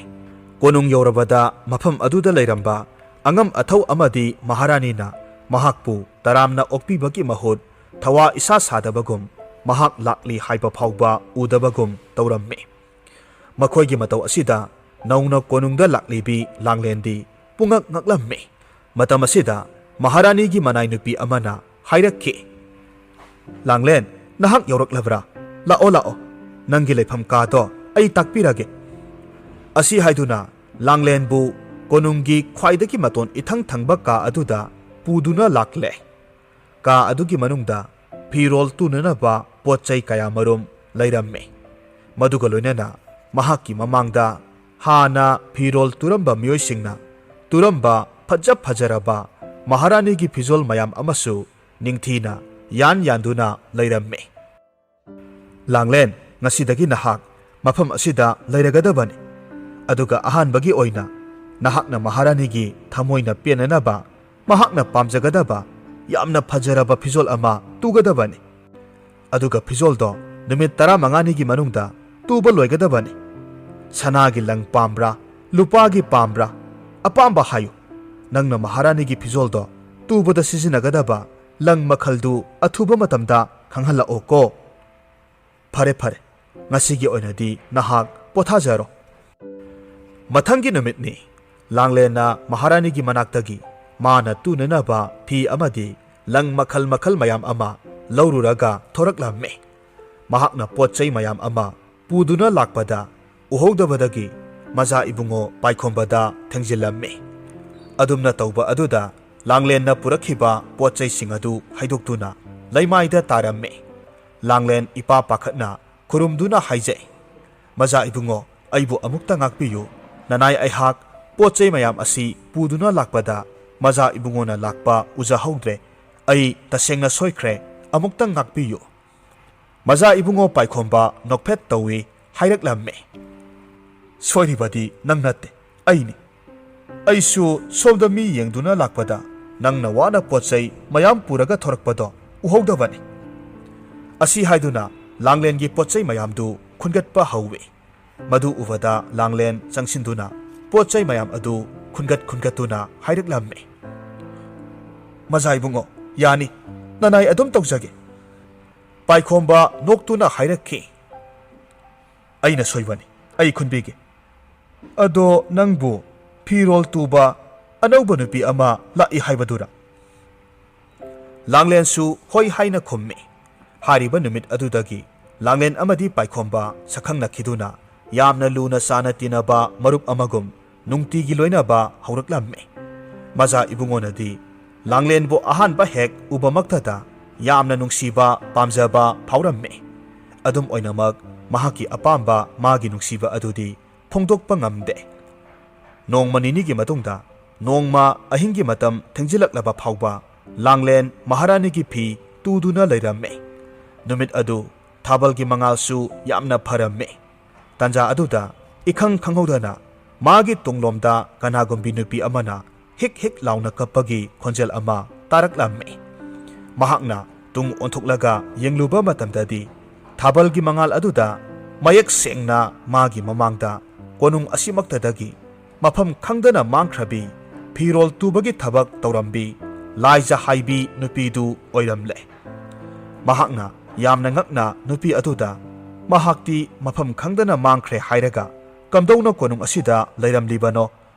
ꯀꯣꯅꯨꯡ ꯌꯧꯔꯕꯗ ꯃꯐꯝ ꯑꯗꯨꯗ ꯂꯩꯔꯝꯕ ꯑꯉꯝ ꯑꯊꯧ ꯑꯃꯗꯤ ꯃꯍꯥꯔꯥꯅꯤꯅ ꯃꯍꯥꯛꯄꯨ ꯇꯔꯥꯝꯅ ꯑꯣꯛꯄꯤꯕꯒꯤ ꯃꯍꯨꯠ ꯊꯋꯥ ꯏꯁꯥ ꯁꯥꯗꯕꯒꯨꯝ, ꯃꯍꯥꯛ ꯂꯥꯛꯂꯤ ꯍꯥꯏꯕ ꯐꯥꯎꯕ ꯎꯗꯕꯒꯨꯝ ꯇꯧꯔꯝꯃꯤ꯫ ꯃꯈꯣꯏꯒꯤ ꯃꯇꯧ ꯑꯁꯤꯗ ꯅꯧꯅ ꯀꯣꯅꯨꯡꯗ ꯂꯥꯛꯂꯤꯕꯤ ꯂꯥꯡꯂꯦꯟꯗꯤ ꯄꯨꯡꯉꯛ ꯉꯛꯂꯝꯃꯤ꯫ ꯃꯇꯝ ꯑꯁꯤꯗ ꯃꯍꯥꯔꯥꯅꯤꯒꯤ ꯃꯅꯥꯏ ꯅꯨꯄꯤ ꯑꯃꯅ ꯍꯥꯏꯔꯛꯈꯤ, "ꯂꯥꯡꯂꯦꯟ, ꯅꯍꯥꯛ ꯌꯧꯔꯛꯂꯕ꯭ꯔꯥ? ꯂꯥꯛꯑꯣ, ꯂꯥꯛꯑꯣ꯫ ꯅꯪꯒꯤ ꯂꯩꯐꯝ ꯀꯥꯗꯣ ꯑꯩ ꯇꯥꯛꯄꯤꯔꯒꯦ꯫" ꯑꯁꯤ ꯍꯥꯏꯗꯨꯅ ꯂꯥꯡꯂꯦꯟꯕꯨ ꯀꯣꯅꯨꯡꯒꯤ ꯈ꯭ꯋꯥꯏꯗꯒꯤ ꯃꯇꯣꯟ ꯏꯊꯪ ꯊꯪꯕ ꯀꯥ ꯑꯗꯨꯗ ꯄꯨꯗꯨꯅ ꯂꯥꯛꯂꯦ꯫ ꯀꯥ ꯑꯗꯨꯒꯤ ꯃꯅꯨꯡꯗ ꯐꯤꯔꯣꯜ ꯇꯨꯅꯅꯕ ꯄꯣꯠ ꯆꯩ ꯀꯌꯥꯃꯔꯨꯝ ꯂꯩꯔꯝꯃꯤ꯫ ꯃꯗꯨꯒ ꯂꯣꯏꯅꯅ ꯃꯍꯥꯛꯀꯤ ꯃꯃꯥꯡꯗ ꯍꯥꯟꯅ ꯐꯤꯔꯣꯜ ꯇꯨꯔꯝꯕ ꯃꯤꯑꯣꯏꯁꯤꯡꯅ ꯇꯨꯔꯝꯕ ꯐꯖ ꯐꯖꯔꯕ ꯃꯍꯥꯔꯥꯅꯤꯒꯤ ꯐꯤꯖꯣꯜ ꯃꯌꯥꯝ ꯑꯃꯁꯨ ꯅꯤꯡꯊꯤꯅ ꯌꯥꯟ ꯌꯥꯟꯗꯨꯅ ꯂꯩꯔꯝꯃꯤ꯫ "ꯂꯥꯡꯂꯦꯟ, ꯉꯁꯤꯗꯒꯤ ꯅꯍꯥꯛ ꯃꯐꯝ ꯑꯁꯤꯗ ꯂꯩꯔꯒꯗꯕꯅꯤ꯫ ꯑꯗꯨꯒ ꯑꯍꯥꯟꯕꯒꯤ ꯑꯣꯏꯅ ꯅꯍꯥꯛꯅ ꯃꯍꯥꯔꯥꯅꯤꯒꯤ ꯊꯃꯣꯏꯅ ꯄꯦꯟꯅꯅꯕ ꯃꯍꯥꯛꯅ ꯄꯥꯝꯖꯒꯗꯕ ꯌꯥꯝꯅ ꯐꯖꯔꯕ ꯐꯤꯖꯣꯜ ꯑꯃ ꯇꯨꯒꯗꯕꯅꯤ꯫ ꯑꯗꯨꯒ ꯐꯤꯖꯣꯜꯗꯣ ꯅꯨꯃꯤꯠ ꯇꯔꯥꯃꯉꯥꯅꯤꯒꯤ ꯃꯅꯨꯡꯗ ꯇꯨꯕ ꯂꯣꯏꯒꯗꯕꯅꯤ꯫ ꯁꯅꯥꯒꯤ ꯂꯪ ꯄꯥꯝꯕ꯭ꯔꯥ, ꯂꯨꯄꯥꯒꯤ ꯄꯥꯝꯕ꯭ꯔꯥ, ꯑꯄꯥꯝꯕ ꯍꯥꯏꯌꯨ꯫ ꯅꯪꯅ ꯃꯍꯥꯔꯥꯅꯤꯒꯤ ꯐꯤꯖꯣꯜꯗꯣ ꯇꯨꯕꯗ ꯁꯤꯖꯤꯟꯅꯒꯗꯕ ꯂꯪ ꯃꯈꯜꯗꯨ ꯑꯊꯨꯕ ꯃꯇꯝꯗ ꯈꯪꯍꯜꯂꯛꯑꯣꯀꯣ꯫ ꯐꯔꯦ, ꯐꯔꯦ, ꯉꯁꯤꯒꯤ ꯑꯣꯏꯅꯗꯤ ꯅꯍꯥꯛ ꯄꯣꯊꯥꯖꯔꯣ"꯫ ꯃꯊꯪꯒꯤ ꯅꯨꯃꯤꯠꯅꯤ꯫ ꯂꯥꯡꯂꯦꯟꯅ ꯃꯍꯥꯔꯥꯅꯤꯒꯤ ꯃꯅꯥꯛꯇꯒꯤ ꯃꯥꯅ ꯇꯨꯅꯅꯕ ꯐꯤ ꯑꯃꯗꯤ ꯂꯪ ꯃꯈꯜ ꯃꯈꯜ ꯃꯌꯥꯝ ꯑꯃ ꯂꯧꯔꯨꯔꯒ ꯊꯣꯔꯛꯂꯝꯃꯤ꯫ ꯃꯍꯥꯛꯅ ꯄꯣꯠ ꯆꯩ ꯃꯌꯥꯝ ꯑꯃ ꯄꯨꯗꯨꯅ ꯂꯥꯛꯄꯗ ꯎꯍꯧꯗꯕꯗꯒꯤ ꯃꯖꯥ ꯏꯕꯨꯡꯉꯣ ꯄꯥꯏꯈꯣꯝꯕꯗ ꯊꯦꯡꯖꯤꯜꯂꯝꯃꯤ꯫ ꯑꯗꯨꯝꯅ ꯇꯧꯕ ꯑꯗꯨꯗ ꯂꯥꯡꯂꯦꯟꯅ ꯄꯨꯔꯛꯈꯤꯕ ꯄꯣꯠ ꯆꯩꯁꯤꯡ ꯑꯗꯨ ꯍꯩꯗꯣꯛꯇꯨꯅ ꯂꯩꯃꯥꯏꯗ ꯇꯥꯔꯝꯃꯤ꯫ ꯂꯥꯡꯂꯦꯟ ꯏꯄꯥ ꯄꯥꯈꯠꯅ ꯈꯨꯔꯨꯝꯗꯨꯅ ꯍꯥꯏꯖꯩ, "ꯃꯖꯥ ꯏꯕꯨꯡꯉꯣ, ꯑꯩꯕꯨ ꯑꯃꯨꯛꯇ ꯉꯥꯛꯄꯤꯌꯨ꯫ ꯅꯅꯥꯏ ꯑꯩꯍꯥꯛ ꯄꯣꯠ ꯆꯩ ꯃꯌꯥꯝ ꯑꯁꯤ ꯄꯨꯗꯨꯅ ꯂꯥꯛꯄꯗ ꯃꯖꯥ ꯏꯕꯨꯡꯉꯣꯅ ꯂꯥꯛꯄ ꯎꯖꯍꯧꯗ꯭ꯔꯦ꯫ ꯑꯩ ꯇꯁꯦꯡꯅ ꯁꯣꯏꯈ꯭ꯔꯦ, ꯑꯃꯨꯛꯇ ꯉꯥꯛꯄꯤꯌꯨ"꯫ ꯃꯖꯥ ꯏꯕꯨꯡꯉꯣ ꯄꯥꯏꯈꯣꯝꯕ ꯅꯣꯛꯐꯦꯠ ꯇꯧꯏ ꯍꯥꯏꯔꯛꯂꯝꯃꯤ, "ꯁꯣꯏꯔꯤꯕꯗꯤ ꯅꯪ ꯅꯠꯇꯦ, ꯑꯩꯅꯤ꯫ ꯑꯩꯁꯨ ꯁꯣꯝꯗ ꯃꯤ ꯌꯦꯡꯗꯨꯅ ꯂꯥꯛꯄꯗ ꯅꯪꯅ ꯋꯥꯅ ꯄꯣꯠ ꯆꯩ ꯃꯌꯥꯝ ꯄꯨꯔꯒ ꯊꯣꯔꯛꯄꯗꯣ ꯎꯍꯧꯗꯕꯅꯤ"꯫ ꯑꯁꯤ ꯍꯥꯏꯗꯨꯅ ꯂꯥꯡꯂꯦꯟꯒꯤ ꯄꯣꯠ ꯆꯩ ꯃꯌꯥꯝꯗꯨ ꯈꯨꯟꯒꯠꯄ ꯍꯧꯏ꯫ ꯃꯗꯨ ꯎꯕꯗ ꯂꯥꯡꯂꯦꯟ ꯆꯪꯁꯤꯟꯗꯨꯅ ꯄꯣꯠ ꯆꯩ ꯃꯌꯥꯝ ꯑꯗꯨ ꯈꯨꯟꯒꯠ ꯈꯨꯟꯒꯠꯇꯨꯅ ꯍꯥꯏꯔꯛꯂꯝꯃꯤ, "ꯃꯖꯥ ꯏꯕꯨꯡꯉꯣ, ꯌꯥꯅꯤ, ꯅꯅꯥꯏ ꯑꯗꯨꯝ ꯇꯧꯖꯒꯦ"꯫ ꯄꯥꯏꯈꯣꯝꯕ ꯅꯣꯛꯇꯨꯅ ꯍꯥꯏꯔꯛꯈꯤ, "ꯑꯩꯅ ꯁꯣꯏꯕꯅꯤ, ꯑꯩ ꯈꯨꯟꯕꯤꯒꯦ꯫ ꯑꯗꯣ ꯅꯪꯕꯨ ꯐꯤꯔꯣꯜ ꯇꯨꯕ ꯑꯅꯧꯕ ꯅꯨꯄꯤ ꯑꯃ ꯂꯥꯛꯏ ꯍꯥꯏꯕꯗꯨꯔ?" ꯂꯥꯡꯂꯦꯟꯁꯨ ꯍꯣꯏ ꯍꯥꯏꯅ ꯈꯨꯝꯃꯤ꯫ ꯍꯥꯏꯔꯤꯕ ꯅꯨꯃꯤꯠ ꯑꯗꯨꯗꯒꯤ ꯂꯥꯡꯂꯦꯟ ꯑꯃꯗꯤ ꯄꯥꯏꯈꯣꯝꯕ ꯁꯛꯈꯪꯅꯈꯤꯗꯨꯅ ꯌꯥꯝꯅ ꯂꯨꯅ ꯆꯥꯅ ꯇꯤꯟꯅꯕ ꯃꯔꯨꯞ ꯑꯃꯒꯨꯝ ꯅꯨꯡꯇꯤꯒꯤ ꯂꯣꯏꯅꯕ ꯍꯧꯔꯛꯂꯝꯃꯤ꯫ ꯃꯖꯥ ꯏꯕꯨꯡꯉꯣꯅꯗꯤ ꯂꯥꯡꯂꯦꯟꯕꯨ ꯑꯍꯥꯟꯕ ꯍꯦꯛ ꯎꯕꯃꯛꯇꯗ ꯌꯥꯝꯅ ꯅꯨꯡꯁꯤꯕ, ꯄꯥꯝꯖꯕ ꯐꯥꯎꯔꯝꯃꯤ꯫ ꯑꯗꯨꯝ ꯑꯣꯏꯅꯃꯛ, ꯃꯍꯥꯛꯀꯤ ꯑꯄꯥꯝꯕ, ꯃꯥꯒꯤ ꯅꯨꯡꯁꯤꯕ ꯑꯗꯨꯗꯤ ꯐꯣꯡꯗꯣꯛꯄ ꯉꯝꯗꯦ꯫ ꯅꯣꯡꯃ ꯅꯤꯅꯤꯒꯤ ꯃꯇꯨꯡꯗ ꯅꯣꯡꯃ ꯑꯍꯤꯡꯒꯤ ꯃꯇꯝ ꯊꯦꯡꯖꯤꯜꯂꯛꯂꯕ ꯐꯥꯎꯕ ꯂꯥꯡꯂꯦꯟ ꯃꯍꯥꯔꯥꯅꯤꯒꯤ ꯐꯤ ꯇꯨꯗꯨꯅ ꯂꯩꯔꯝꯃꯤ꯫ ꯅꯨꯃꯤꯠ ꯑꯗꯨ ꯊꯥꯕꯜꯒꯤ ꯃꯉꯥꯜꯁꯨ ꯌꯥꯝꯅ ꯐꯔꯝꯃꯤ꯫ ꯇꯥꯟꯖꯥ ꯑꯗꯨꯗ ꯏꯈꯪ ꯈꯪꯍꯧꯗꯅ ꯃꯥꯒꯤ ꯇꯨꯡꯂꯣꯝꯗ ꯀꯅꯥꯒꯨꯝꯕꯤ ꯅꯨꯄꯤ ꯑꯃꯅ ꯍꯤꯛ ꯍꯤꯛ ꯂꯥꯎꯅ ꯀꯞꯄꯒꯤ ꯈꯣꯟꯖꯦꯜ ꯑꯃ ꯇꯥꯔꯛꯂꯝꯃꯤ꯫ ꯃꯍꯥꯛꯅ ꯇꯨꯡ ꯑꯣꯟꯊꯣꯛꯂꯒ ꯌꯦꯡꯂꯨꯕ ꯃꯇꯝꯗꯗꯤ ꯊꯥꯕꯜꯒꯤ ꯃꯉꯥꯜ ꯑꯗꯨꯗ ꯃꯌꯦꯛ ꯁꯦꯡꯅ ꯃꯥꯒꯤ ꯃꯃꯥꯡꯗ ꯀꯣꯅꯨꯡ ꯑꯁꯤꯃꯛꯇꯗꯒꯤ ꯃꯐꯝ ꯈꯪꯗꯅ ꯃꯥꯡꯈ꯭ꯔꯕꯤ, ꯐꯤꯔꯣꯜ ꯇꯨꯕꯒꯤ ꯊꯕꯛ ꯇꯧꯔꯝꯕꯤ ꯂꯥꯏꯖ ꯍꯥꯏꯕꯤ ꯅꯨꯄꯤꯗꯨ ꯑꯣꯏꯔꯝꯂꯦ꯫ ꯃꯍꯥꯛꯅ ꯌꯥꯝꯅ ꯉꯛꯅ ꯅꯨꯄꯤ ꯑꯗꯨꯗ ꯃꯍꯥꯛꯇꯤ ꯃꯐꯝ ꯈꯪꯗꯅ ꯃꯥꯡꯈ꯭ꯔꯦ ꯍꯥꯏꯔꯒ ꯀꯝꯗꯧꯅ ꯀꯣꯅꯨꯡ ꯑꯁꯤꯗ ꯂꯩꯔꯝꯂꯤꯕꯅꯣ?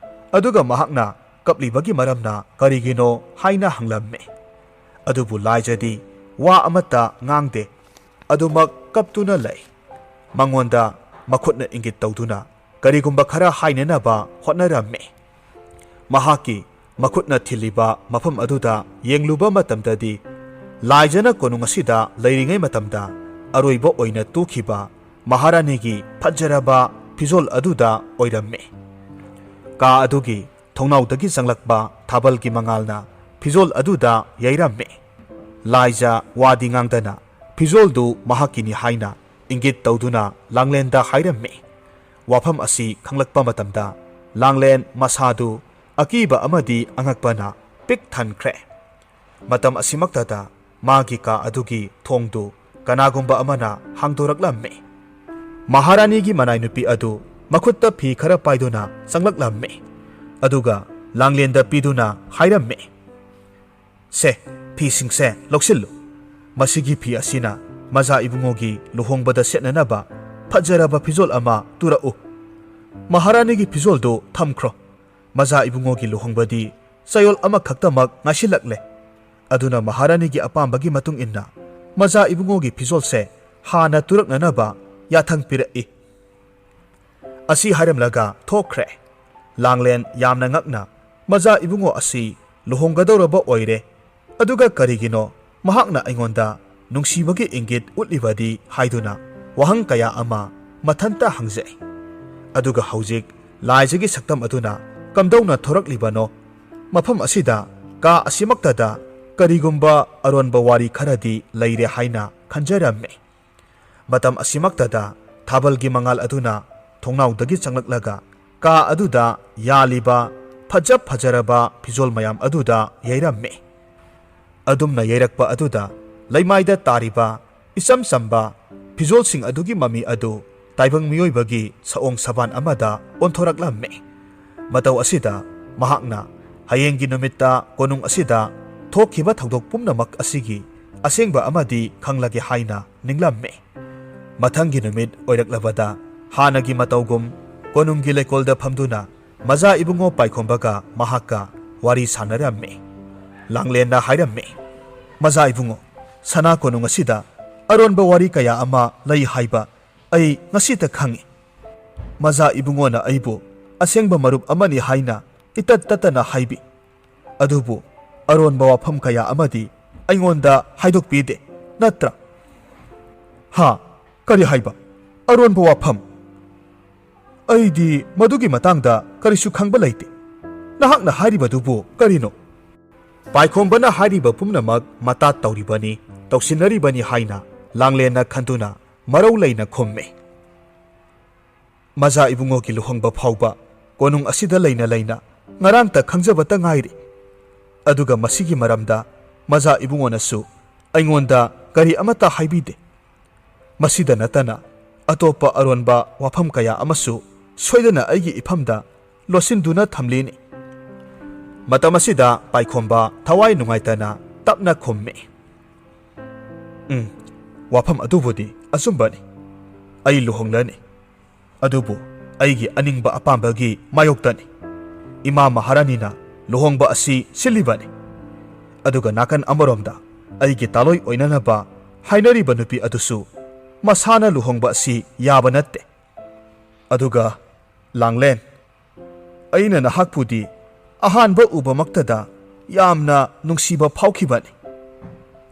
ꯑꯗꯨꯒ ꯃꯍꯥꯛꯅ ꯀꯞꯂꯤꯕꯒꯤ ꯃꯔꯝꯅ ꯀꯔꯤꯒꯤꯅꯣ ꯍꯥꯏꯅ ꯍꯪꯂꯝꯃꯤ꯫ ꯑꯗꯨꯕꯨ ꯂꯥꯏꯖꯗꯤ ꯋꯥ ꯑꯃꯠꯇ ꯉꯥꯡꯗꯦ꯫ ꯑꯗꯨꯃꯛ ꯀꯞꯇꯨꯅ ꯂꯩ꯫ ꯃꯉꯣꯟꯗ ꯃꯈꯨꯠꯅ ꯏꯪꯒꯤꯠ ꯇꯧꯗꯨꯅ ꯀꯔꯤꯒꯨꯝꯕ ꯈꯔ ꯍꯥꯏꯅꯅꯕ ꯍꯣꯠꯅꯔꯝꯃꯤ꯫ ꯃꯍꯥꯛꯀꯤ ꯃꯈꯨꯠꯅ ꯊꯤꯜꯂꯤꯕ ꯃꯐꯝ ꯑꯗꯨꯗ ꯌꯦꯡꯂꯨꯕ ꯃꯇꯝꯗꯗꯤ ꯂꯥꯏꯖꯅ ꯀꯣꯅꯨꯡ ꯑꯁꯤꯗ ꯂꯩꯔꯤꯉꯩ ꯃꯇꯝꯗ ꯑꯔꯣꯏꯕ ꯑꯣꯏꯅ ꯇꯨꯈꯤꯕ ꯃꯍꯥꯔꯥꯅꯤꯒꯤ ꯐꯖꯔꯕ ꯐꯤꯖꯣꯜ ꯑꯗꯨꯗ ꯑꯣꯏꯔꯝꯃꯤ꯫ ꯀꯥ ꯑꯗꯨꯒꯤ ꯊꯣꯡꯅꯥꯎꯗꯒꯤ ꯆꯪꯂꯛꯄ ꯊꯥꯕꯜꯒꯤ ꯃꯉꯥꯜꯅ ꯐꯤꯖꯣꯜ ꯑꯗꯨꯗ ꯌꯩꯔꯝꯃꯤ꯫ ꯂꯥꯏꯖ ꯋꯥꯗꯤ ꯉꯥꯡꯗꯅ ꯐꯤꯖꯣꯜꯗꯨ ꯃꯍꯥꯛꯀꯤꯅꯤ ꯍꯥꯏꯅ ꯏꯪꯒꯤꯠ ꯇꯧꯗꯨꯅ ꯂꯥꯡꯂꯦꯟꯗ ꯍꯥꯏꯔꯝꯃꯤ꯫ ꯋꯥꯐꯝ ꯑꯁꯤ ꯈꯪꯂꯛꯄ ꯃꯇꯝꯗ ꯂꯥꯡꯂꯦꯟ ꯃꯁꯥꯗꯨ ꯑꯀꯤꯕ ꯑꯃꯗꯤ ꯑꯉꯛꯄꯅ ꯄꯤꯛ ꯊꯟꯈ꯭ꯔꯦ꯫ ꯃꯇꯝ ꯑꯁꯤꯃꯛꯇꯗ ꯃꯥꯒꯤ ꯀꯥ ꯑꯗꯨꯒꯤ ꯊꯣꯡꯗꯨ ꯀꯅꯥꯒꯨꯝꯕ ꯑꯃꯅ ꯍꯥꯡꯗꯣꯔꯛꯂꯝꯃꯤ꯫ ꯃꯍꯥꯔꯥꯅꯤꯒꯤ ꯃꯅꯥꯏ ꯅꯨꯄꯤ ꯑꯗꯨ ꯃꯈꯨꯠꯇ ꯐꯤ ꯈꯔ ꯄꯥꯏꯗꯨꯅ ꯆꯪꯂꯛꯂꯝꯃꯤ꯫ ꯑꯗꯨꯒ ꯂꯥꯡꯂꯦꯟꯗ ꯄꯤꯗꯨꯅ ꯍꯥꯏꯔꯝꯃꯤ, "ꯁꯦ, ꯐꯤꯁꯤꯡꯁꯦ ꯂꯧꯁꯤꯜꯂꯨ꯫ ꯃꯁꯤꯒꯤ ꯐꯤ ꯑꯁꯤꯅ ꯃꯖꯥ ꯏꯕꯨꯡꯉꯣꯒꯤ ꯂꯨꯍꯣꯡꯕꯗ ꯁꯦꯠꯅꯅꯕ ꯐꯖꯔꯕ ꯐꯤꯖꯣꯜ ꯑꯃ ꯇꯨꯔꯛꯎ꯫ ꯃꯍꯥꯔꯥꯅꯤꯒꯤ ꯐꯤꯖꯣꯜꯗꯨ ꯊꯝꯈ꯭ꯔꯣ꯫ ꯃꯖꯥ ꯏꯕꯨꯡꯉꯣꯒꯤ ꯂꯨꯍꯣꯡꯕꯗꯤ ꯆꯌꯣꯜ ꯑꯃꯈꯛꯇꯃꯛ ꯉꯥꯏꯁꯤꯜꯂꯛꯂꯦ꯫ ꯑꯗꯨꯅ ꯃꯍꯥꯔꯥꯅꯤꯒꯤ ꯑꯄꯥꯝꯕꯒꯤ ꯃꯇꯨꯡ ꯏꯟꯅ ꯃꯖꯥ ꯏꯕꯨꯡꯉꯣꯒꯤ ꯐꯤꯖꯣꯜꯁꯦ ꯍꯥꯟꯅ ꯇꯨꯔꯛꯅꯅꯕ ꯌꯥꯊꯪ ꯄꯤꯔꯛꯏ꯫" ꯑꯁꯤ ꯍꯥꯏꯔꯝꯂꯒ ꯊꯣꯛꯈ꯭ꯔꯦ꯫ ꯂꯥꯡꯂꯦꯟ ꯌꯥꯝꯅ ꯉꯛꯅ, "ꯃꯖꯥ ꯏꯕꯨꯡꯉꯣ ꯑꯁꯤ ꯂꯨꯍꯣꯡꯒꯗꯧꯔꯕ ꯑꯣꯏꯔꯦ, ꯑꯗꯨꯒ ꯀꯔꯤꯒꯤꯅꯣ ꯃꯍꯥꯛꯅ ꯑꯩꯉꯣꯟꯗ ꯅꯨꯡꯁꯤꯕꯒꯤ ꯏꯪꯒꯤꯠ ꯎꯠꯂꯤꯕꯗꯤ?" ꯍꯥꯏꯗꯨꯅ ꯋꯥꯍꯪ ꯀꯌꯥ ꯑꯃ ꯃꯊꯟꯇ ꯍꯪꯖꯩ꯫ ꯑꯗꯨꯒ ꯍꯧꯖꯤꯛ ꯂꯥꯏꯖꯒꯤ ꯁꯛꯇꯝ ꯑꯗꯨꯅ ꯀꯝꯗꯧꯅ ꯊꯣꯔꯛꯂꯤꯕꯅꯣ? ꯃꯐꯝ ꯑꯁꯤꯗ ꯀꯥ ꯑꯁꯤꯃꯛꯇꯗ ꯀꯔꯤꯒꯨꯝꯕ ꯑꯔꯣꯟꯕ ꯋꯥꯔꯤ ꯈꯔꯗꯤ ꯂꯩꯔꯦ ꯍꯥꯏꯅ ꯈꯟꯖꯔꯝꯃꯤ꯫ ꯃꯇꯝ ꯑꯁꯤꯃꯛꯇꯗ ꯊꯥꯕꯜꯒꯤ ꯃꯉꯥꯜ ꯑꯗꯨꯅ ꯊꯣꯡꯅꯥꯎꯗꯒꯤ ꯆꯪꯂꯛꯂꯒ ꯀꯥ ꯑꯗꯨꯗ ꯌꯥꯜꯂꯤꯕ ꯐꯖ ꯐꯖꯔꯕ ꯐꯤꯖꯣꯜ ꯃꯌꯥꯝ ꯑꯗꯨꯗ ꯌꯩꯔꯝꯃꯤ꯫ ꯑꯗꯨꯝꯅ ꯌꯩꯔꯛꯄ ꯑꯗꯨꯗ ꯂꯩꯃꯥꯏꯗ ꯇꯥꯔꯤꯕ ꯏꯆꯝ ꯆꯝꯕ ꯐꯤꯖꯣꯜꯁꯤꯡ ꯑꯗꯨꯒꯤ ꯃꯃꯤ ꯑꯗꯨ ꯇꯥꯏꯕꯪ ꯃꯤꯑꯣꯏꯕꯒꯤ ꯁꯑꯣꯡ ꯁꯕꯥꯟ ꯑꯃꯗ ꯑꯣꯟꯊꯣꯔꯛꯂꯝꯃꯤ꯫ ꯃꯇꯧ ꯑꯁꯤꯗ ꯃꯍꯥꯛꯅ ꯍꯌꯦꯡꯒꯤ ꯅꯨꯃꯤꯠꯇ ꯀꯣꯅꯨꯡ ꯑꯁꯤꯗ ꯊꯣꯛꯈꯤꯕ ꯊꯧꯗꯣꯛ ꯄꯨꯝꯅꯃꯛ ꯑꯁꯤꯒꯤ ꯑꯁꯦꯡꯕ ꯑꯃꯗꯤ ꯈꯪꯂꯒꯦ ꯍꯥꯏꯅ ꯅꯤꯡꯂꯝꯃꯤ꯫ ꯃꯊꯪꯒꯤ ꯅꯨꯃꯤꯠ ꯑꯣꯏꯔꯛꯂꯕꯗ ꯍꯥꯟꯅꯒꯤ ꯃꯇꯧꯒꯨꯝ ꯀꯣꯅꯨꯡꯒꯤ ꯂꯩꯀꯣꯜꯗ ꯐꯝꯗꯨꯅ ꯃꯖꯥ ꯏꯕꯨꯡꯉꯣ ꯄꯥꯏꯈꯣꯝꯕꯒ ꯃꯍꯥꯛꯀ ꯋꯥꯔꯤ ꯁꯥꯟꯅꯔꯝꯃꯤ꯫ ꯂꯥꯡꯂꯦꯟꯅ ꯍꯥꯏꯔꯝꯃꯤ, "ꯃꯖꯥ ꯏꯕꯨꯡꯉꯣ, ꯁꯅꯥ ꯀꯣꯅꯨꯡ ꯑꯁꯤꯗ ꯑꯔꯣꯟꯕ ꯋꯥꯔꯤ ꯀꯌꯥ ꯑꯃ ꯂꯩ ꯍꯥꯏꯕ ꯑꯩ ꯉꯁꯤꯇ ꯈꯪꯏ꯫ ꯃꯖꯥ ꯏꯕꯨꯡꯉꯣꯅ ꯑꯩꯕꯨ ꯑꯁꯦꯡꯕ ꯃꯔꯨꯞ ꯑꯃꯅꯤ ꯍꯥꯏꯅ ꯏꯇꯠ ꯇꯠꯇꯅ ꯍꯥꯏꯕꯤ꯫ ꯑꯗꯨꯕꯨ ꯑꯔꯣꯟꯕ ꯋꯥꯐꯝ ꯀꯌꯥ ꯑꯃꯗꯤ ꯑꯩꯉꯣꯟꯗ ꯍꯥꯏꯗꯣꯛꯄꯤꯗꯦ, ꯅꯠꯇ꯭ꯔꯥ?" "ꯍꯥ? ꯀꯔꯤ ꯍꯥꯏꯕ? ꯑꯔꯣꯟꯕ ꯋꯥꯐꯝ? ꯑꯩꯗꯤ ꯃꯗꯨꯒꯤ ꯃꯇꯥꯡꯗ ꯀꯔꯤꯁꯨ ꯈꯪꯕ ꯂꯩꯇꯦ꯫ ꯅꯍꯥꯛꯅ ꯍꯥꯏꯔꯤꯕꯗꯨꯕꯨ ꯀꯔꯤꯅꯣ?" ꯄꯥꯏꯈꯣꯝꯕꯅ ꯍꯥꯏꯔꯤꯕ ꯄꯨꯝꯅꯃꯛ ꯃꯇꯥ ꯇꯧꯔꯤꯕꯅꯤ, ꯇꯧꯁꯤꯟꯅꯔꯤꯕꯅꯤ ꯍꯥꯏꯅ ꯂꯥꯡꯂꯦꯟꯅ ꯈꯟꯗꯨꯅ ꯃꯔꯧ ꯂꯩꯅ ꯈꯨꯝꯃꯤ꯫ "ꯃꯖꯥ ꯏꯕꯨꯡꯉꯣꯒꯤ ꯂꯨꯍꯣꯡꯕ ꯐꯥꯎꯕ ꯀꯣꯅꯨꯡ ꯑꯁꯤꯗ ꯂꯩꯅ ꯂꯩꯅ ꯉꯔꯥꯡꯇ ꯈꯪꯖꯕꯇ ꯉꯥꯏꯔꯤ꯫ ꯑꯗꯨꯒ ꯃꯁꯤꯒꯤ ꯃꯔꯝꯗ ꯃꯖꯥ ꯏꯕꯨꯡꯉꯣꯅꯁꯨ ꯑꯩꯉꯣꯟꯗ ꯀꯔꯤ ꯑꯃꯠꯇ ꯍꯥꯏꯕꯤꯗꯦ꯫ ꯃꯁꯤꯗ ꯅꯠꯇꯅ ꯑꯇꯣꯞꯄ ꯑꯔꯣꯟꯕ ꯋꯥꯐꯝ ꯀꯌꯥ ꯑꯃꯁꯨ ꯁꯣꯏꯗꯅ ꯑꯩꯒꯤ ꯏꯐꯝꯗ ꯂꯣꯠꯁꯤꯟꯗꯨꯅ ꯊꯝꯂꯤꯅꯤ꯫" ꯃꯇꯝ ꯑꯁꯤꯗ ꯄꯥꯏꯈꯣꯝꯕ ꯊꯋꯥꯏ ꯅꯨꯡꯉꯥꯏꯇꯅ ꯇꯞꯅ ꯈꯨꯝꯃꯤ, "ꯎꯝ, ꯋꯥꯐꯝ ꯑꯗꯨꯕꯨꯗꯤ ꯑꯆꯨꯝꯕꯅꯤ꯫ ꯑꯩ ꯂꯨꯍꯣꯡꯂꯅꯤ꯫ ꯑꯗꯨꯕꯨ ꯑꯩꯒꯤ ꯑꯅꯤꯡꯕ ꯑꯄꯥꯝꯕꯒꯤ ꯃꯥꯌꯣꯛꯇꯅꯤ꯫ ꯏꯃꯥ ꯃꯍꯥꯔꯥꯅꯤꯅ ꯂꯨꯍꯣꯡꯕ ꯑꯁꯤ ꯁꯤꯜꯂꯤꯕꯅꯤ꯫ ꯑꯗꯨꯒ ꯅꯥꯀꯟ ꯑꯃꯔꯣꯝꯗ ꯑꯩꯒꯤ ꯇꯥꯂꯣꯏ ꯑꯣꯏꯅꯅꯕ ꯍꯥꯏꯅꯔꯤꯕ ꯅꯨꯄꯤ ꯑꯗꯨꯁꯨ ꯃꯁꯥꯅ ꯂꯨꯍꯣꯡꯕ ꯑꯁꯤ ꯌꯥꯕ ꯅꯠꯇꯦ꯫ ꯑꯗꯨꯒ ꯂꯥꯡꯂꯦꯟ, ꯑꯩꯅ ꯅꯍꯥꯛꯄꯨꯗꯤ ꯑꯍꯥꯟꯕ ꯎꯕꯃꯛꯇꯗ ꯌꯥꯝꯅ ꯅꯨꯡꯁꯤꯕ ꯐꯥꯎꯈꯤꯕꯅꯤ꯫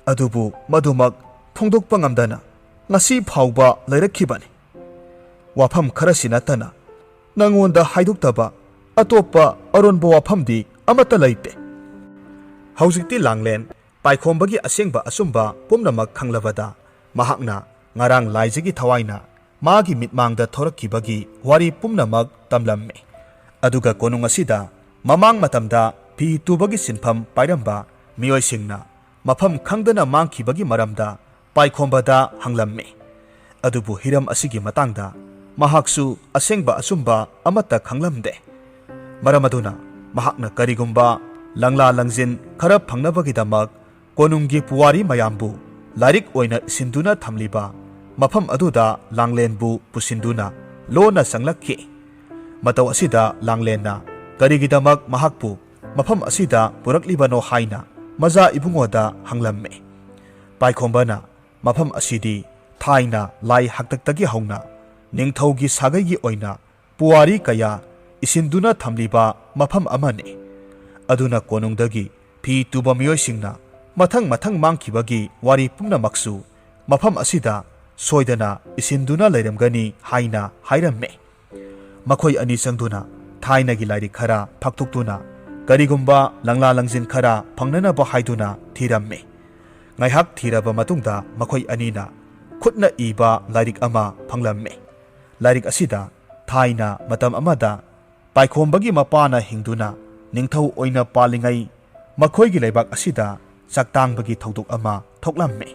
ꯑꯗꯨꯕꯨ ꯃꯗꯨꯃꯛ ꯐꯣꯡꯗꯣꯛꯄ ꯉꯝꯗꯅ ꯉꯁꯤ ꯐꯥꯎꯕ ꯂꯩꯔꯛꯈꯤꯕꯅꯤ꯫ ꯋꯥꯐꯝ ꯈꯔꯁꯤ ꯅꯠꯇꯅ ꯅꯪꯉꯣꯟꯗ ꯍꯥꯏꯗꯣꯛꯇꯕ ꯑꯇꯣꯞꯄ ꯑꯔꯣꯟꯕ ꯋꯥꯐꯝꯗꯤ ꯑꯃꯠꯇ ꯂꯩꯇꯦ꯫ ꯍꯧꯖꯤꯛꯇꯤ ꯂꯥꯡꯂꯦꯟ ꯄꯥꯏꯈꯣꯝꯕꯒꯤ ꯑꯁꯦꯡꯕ ꯑꯆꯨꯝꯕ ꯄꯨꯝꯅꯃꯛ ꯈꯪꯂꯕꯗ, ꯃꯍꯥꯛꯅ ꯉꯔꯥꯡ ꯂꯥꯏꯖꯒꯤ ꯊꯋꯥꯏꯅ ꯃꯥꯒꯤ ꯃꯤꯠꯃꯥꯡꯗ ꯊꯣꯔꯛꯈꯤꯕꯒꯤ ꯋꯥꯔꯤ ꯄꯨꯝꯅꯃꯛ ꯇꯝꯂꯝꯃꯤ꯫ ꯑꯗꯨꯒ ꯀꯣꯅꯨꯡ ꯑꯁꯤꯗ ꯃꯃꯥꯡ ꯃꯇꯝꯗ ꯐꯤ ꯇꯨꯕꯒꯤ ꯁꯤꯟꯐꯝ ꯄꯥꯏꯔꯝꯕ ꯃꯤꯑꯣꯏꯁꯤꯡꯅ ꯃꯐꯝ ꯈꯪꯗꯅ ꯃꯥꯡꯈꯤꯕꯒꯤ ꯃꯔꯝꯗ ꯄꯥꯏꯈꯣꯝꯕꯗ ꯍꯪꯂꯝꯃꯤ꯫ ꯑꯗꯨꯕꯨ ꯍꯤꯔꯝ ꯑꯁꯤꯒꯤ ꯃꯇꯥꯡꯗ ꯃꯍꯥꯛꯁꯨ ꯑꯁꯦꯡꯕ ꯑꯆꯨꯝꯕ ꯑꯃꯠꯇ ꯈꯪꯂꯝꯗꯦ꯫ ꯃꯔꯝ ꯑꯗꯨꯅ ꯃꯍꯥꯛꯅ ꯀꯔꯤꯒꯨꯝꯕ ꯂꯪꯂꯥ ꯂꯪꯖꯤꯟ ꯈꯔ ꯐꯪꯅꯕꯒꯤꯗꯃꯛ ꯀꯣꯅꯨꯡꯒꯤ ꯄꯨꯋꯥꯔꯤ ꯃꯌꯥꯝꯕꯨ ꯂꯥꯏꯔꯤꯛ ꯑꯣꯏꯅ ꯏꯁꯤꯟꯗꯨꯅ ꯊꯝꯂꯤꯕ ꯃꯐꯝ ꯑꯗꯨꯗ ꯂꯥꯡꯂꯦꯟꯕꯨ ꯄꯨꯁꯤꯟꯗꯨꯅ ꯂꯣꯟꯅ ꯆꯪꯂꯛꯈꯤ꯫ ꯃꯇꯧ ꯑꯁꯤꯗ ꯂꯥꯡꯂꯦꯟꯅ ꯀꯔꯤꯒꯤꯗꯃꯛ ꯃꯍꯥꯛꯄꯨ ꯃꯐꯝ ꯑꯁꯤꯗ ꯄꯨꯔꯛꯂꯤꯕꯅꯣ ꯍꯥꯏꯅ ꯃꯖꯥ ꯏꯕꯨꯡꯉꯣꯗ ꯍꯪꯂꯝꯃꯤ꯫ ꯄꯥꯏꯈꯣꯝꯕꯅ ꯃꯐꯝ ꯑꯁꯤꯗꯤ ꯊꯥꯏꯅ ꯂꯥꯏ ꯍꯥꯛꯇꯛꯇꯒꯤ ꯍꯧꯅ ꯅꯤꯡꯊꯧꯒꯤ ꯁꯥꯒꯩꯒꯤ ꯑꯣꯏꯅ ꯄꯨꯋꯥꯔꯤ ꯀꯌꯥ ꯏꯁꯤꯟꯗꯨꯅ ꯊꯝꯂꯤꯕ ꯃꯐꯝ ꯑꯃꯅꯤ꯫ ꯑꯗꯨꯅ ꯀꯣꯅꯨꯡꯗꯒꯤ ꯐꯤ ꯇꯨꯕ ꯃꯤꯑꯣꯏꯁꯤꯡꯅ ꯃꯊꯪ ꯃꯊꯪ ꯃꯥꯡꯈꯤꯕꯒꯤ ꯋꯥꯔꯤ ꯄꯨꯝꯅꯃꯛꯁꯨ ꯃꯐꯝ ꯑꯁꯤꯗ ꯁꯣꯏꯗꯅ ꯏꯁꯤꯟꯗꯨꯅ ꯂꯩꯔꯝꯒꯅꯤ ꯍꯥꯏꯅ ꯍꯥꯏꯔꯝꯃꯤ꯫ ꯃꯈꯣꯏ ꯑꯅꯤ ꯆꯪꯗꯨꯅ ꯊꯥꯏꯅꯒꯤ ꯂꯥꯏꯔꯤꯛ ꯈꯔ ꯐꯥꯛꯇꯣꯛꯇꯨꯅ ꯀꯔꯤꯒꯨꯝꯕ ꯂꯪꯂꯥ ꯂꯪꯖꯤꯟ ꯈꯔ ꯐꯪꯅꯅꯕ ꯍꯥꯏꯗꯨꯅ ꯊꯤꯔꯝꯃꯤ꯫ ꯉꯥꯏꯍꯥꯛ ꯊꯤꯔꯕ ꯃꯇꯨꯡꯗ ꯃꯈꯣꯏ ꯑꯅꯤꯅ ꯈꯨꯠꯅ ꯏꯕ ꯂꯥꯏꯔꯤꯛ ꯑꯃ ꯐꯪꯂꯝꯃꯤ꯫ ꯂꯥꯏꯔꯤꯛ ꯑꯁꯤꯗ ꯊꯥꯏꯅ ꯃꯇꯝ ꯑꯃꯗ ꯄꯥꯏꯈꯣꯝꯕꯒꯤ ꯃꯄꯥꯅ ꯍꯤꯡꯗꯨꯅ ꯅꯤꯡꯊꯧ ꯑꯣꯏꯅ ꯄꯥꯜꯂꯤꯉꯩ ꯃꯈꯣꯏꯒꯤ ꯂꯩꯕꯥꯛ ꯑꯁꯤꯗ ꯆꯥꯛꯇꯥꯡꯕꯒꯤ ꯊꯧꯗꯣꯛ ꯑꯃ ꯊꯣꯛꯂꯝꯃꯤ꯫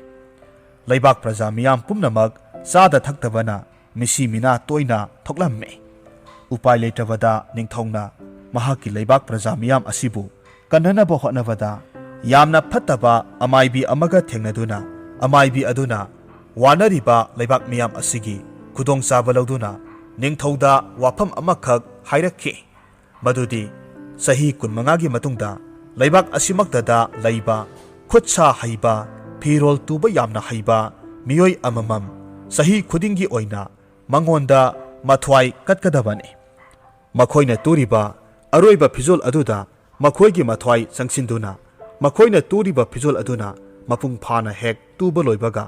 ꯂꯩꯕꯥꯛ ꯄ꯭ꯔꯖꯥ ꯃꯤꯌꯥꯝ ꯄꯨꯝꯅꯃꯛ ꯆꯥꯗ ꯊꯛꯇꯕꯅ ꯃꯤꯁꯤ ꯃꯤꯅꯥ ꯇꯣꯏꯅ ꯊꯣꯛꯂꯝꯃꯤ꯫ ꯎꯄꯥꯏ ꯂꯩꯇ꯭ꯔꯕꯗ ꯅꯤꯡꯊꯧꯅ ꯃꯍꯥꯛꯀꯤ ꯂꯩꯕꯥꯛ ꯄ꯭ꯔꯖꯥ ꯃꯤꯌꯥꯝ ꯑꯁꯤꯕꯨ ꯀꯟꯅꯅꯕ ꯍꯣꯠꯅꯕꯗ ꯌꯥꯝꯅ ꯐꯠꯇꯕ ꯑꯃꯥꯏꯕꯤ ꯑꯃꯒ ꯊꯦꯡꯅꯗꯨꯅ ꯑꯃꯥꯏꯕꯤ ꯑꯗꯨꯅ ꯋꯥꯅꯔꯤꯕ ꯂꯩꯕꯥꯛ ꯃꯤꯌꯥꯝ ꯑꯁꯤꯒꯤ ꯈꯨꯗꯣꯡꯆꯥꯕ ꯂꯧꯗꯨꯅ ꯅꯤꯡꯊꯧꯗ ꯋꯥꯐꯝ ꯑꯃꯈꯛ ꯍꯥꯏꯔꯛꯈꯤ꯫ ꯃꯗꯨꯗꯤ ꯆꯍꯤ ꯀꯨꯟꯃꯉꯥꯒꯤ ꯃꯇꯨꯡꯗ ꯂꯩꯕꯥꯛ ꯑꯁꯤꯃꯛꯇꯗ ꯂꯩꯕ ꯈꯨꯠ ꯁꯥ ꯍꯩꯕ, ꯐꯤꯔꯣꯜ ꯇꯨꯕ ꯌꯥꯝꯅ ꯍꯩꯕ ꯃꯤꯑꯣꯏ ꯑꯃꯃꯝ ꯆꯍꯤ ꯈꯨꯗꯤꯡꯒꯤ ꯑꯣꯏꯅ ꯃꯉꯣꯟꯗ ꯃꯊ꯭ꯋꯥꯏ ꯀꯠꯀꯗꯕꯅꯤ꯫ ꯃꯈꯣꯏꯅ ꯇꯨꯔꯤꯕ ꯑꯔꯣꯏꯕ ꯐꯤꯖꯣꯜ ꯑꯗꯨꯗ ꯃꯈꯣꯏꯒꯤ ꯃꯊ꯭ꯋꯥꯏ ꯆꯪꯁꯤꯟꯗꯨꯅ ꯃꯈꯣꯏꯅ ꯇꯨꯔꯤꯕ ꯐꯤꯖꯣꯜ ꯑꯗꯨꯅ ꯃꯄꯨꯡ ꯐꯥꯅ ꯍꯦꯛ ꯇꯨꯕ ꯂꯣꯏꯕꯒ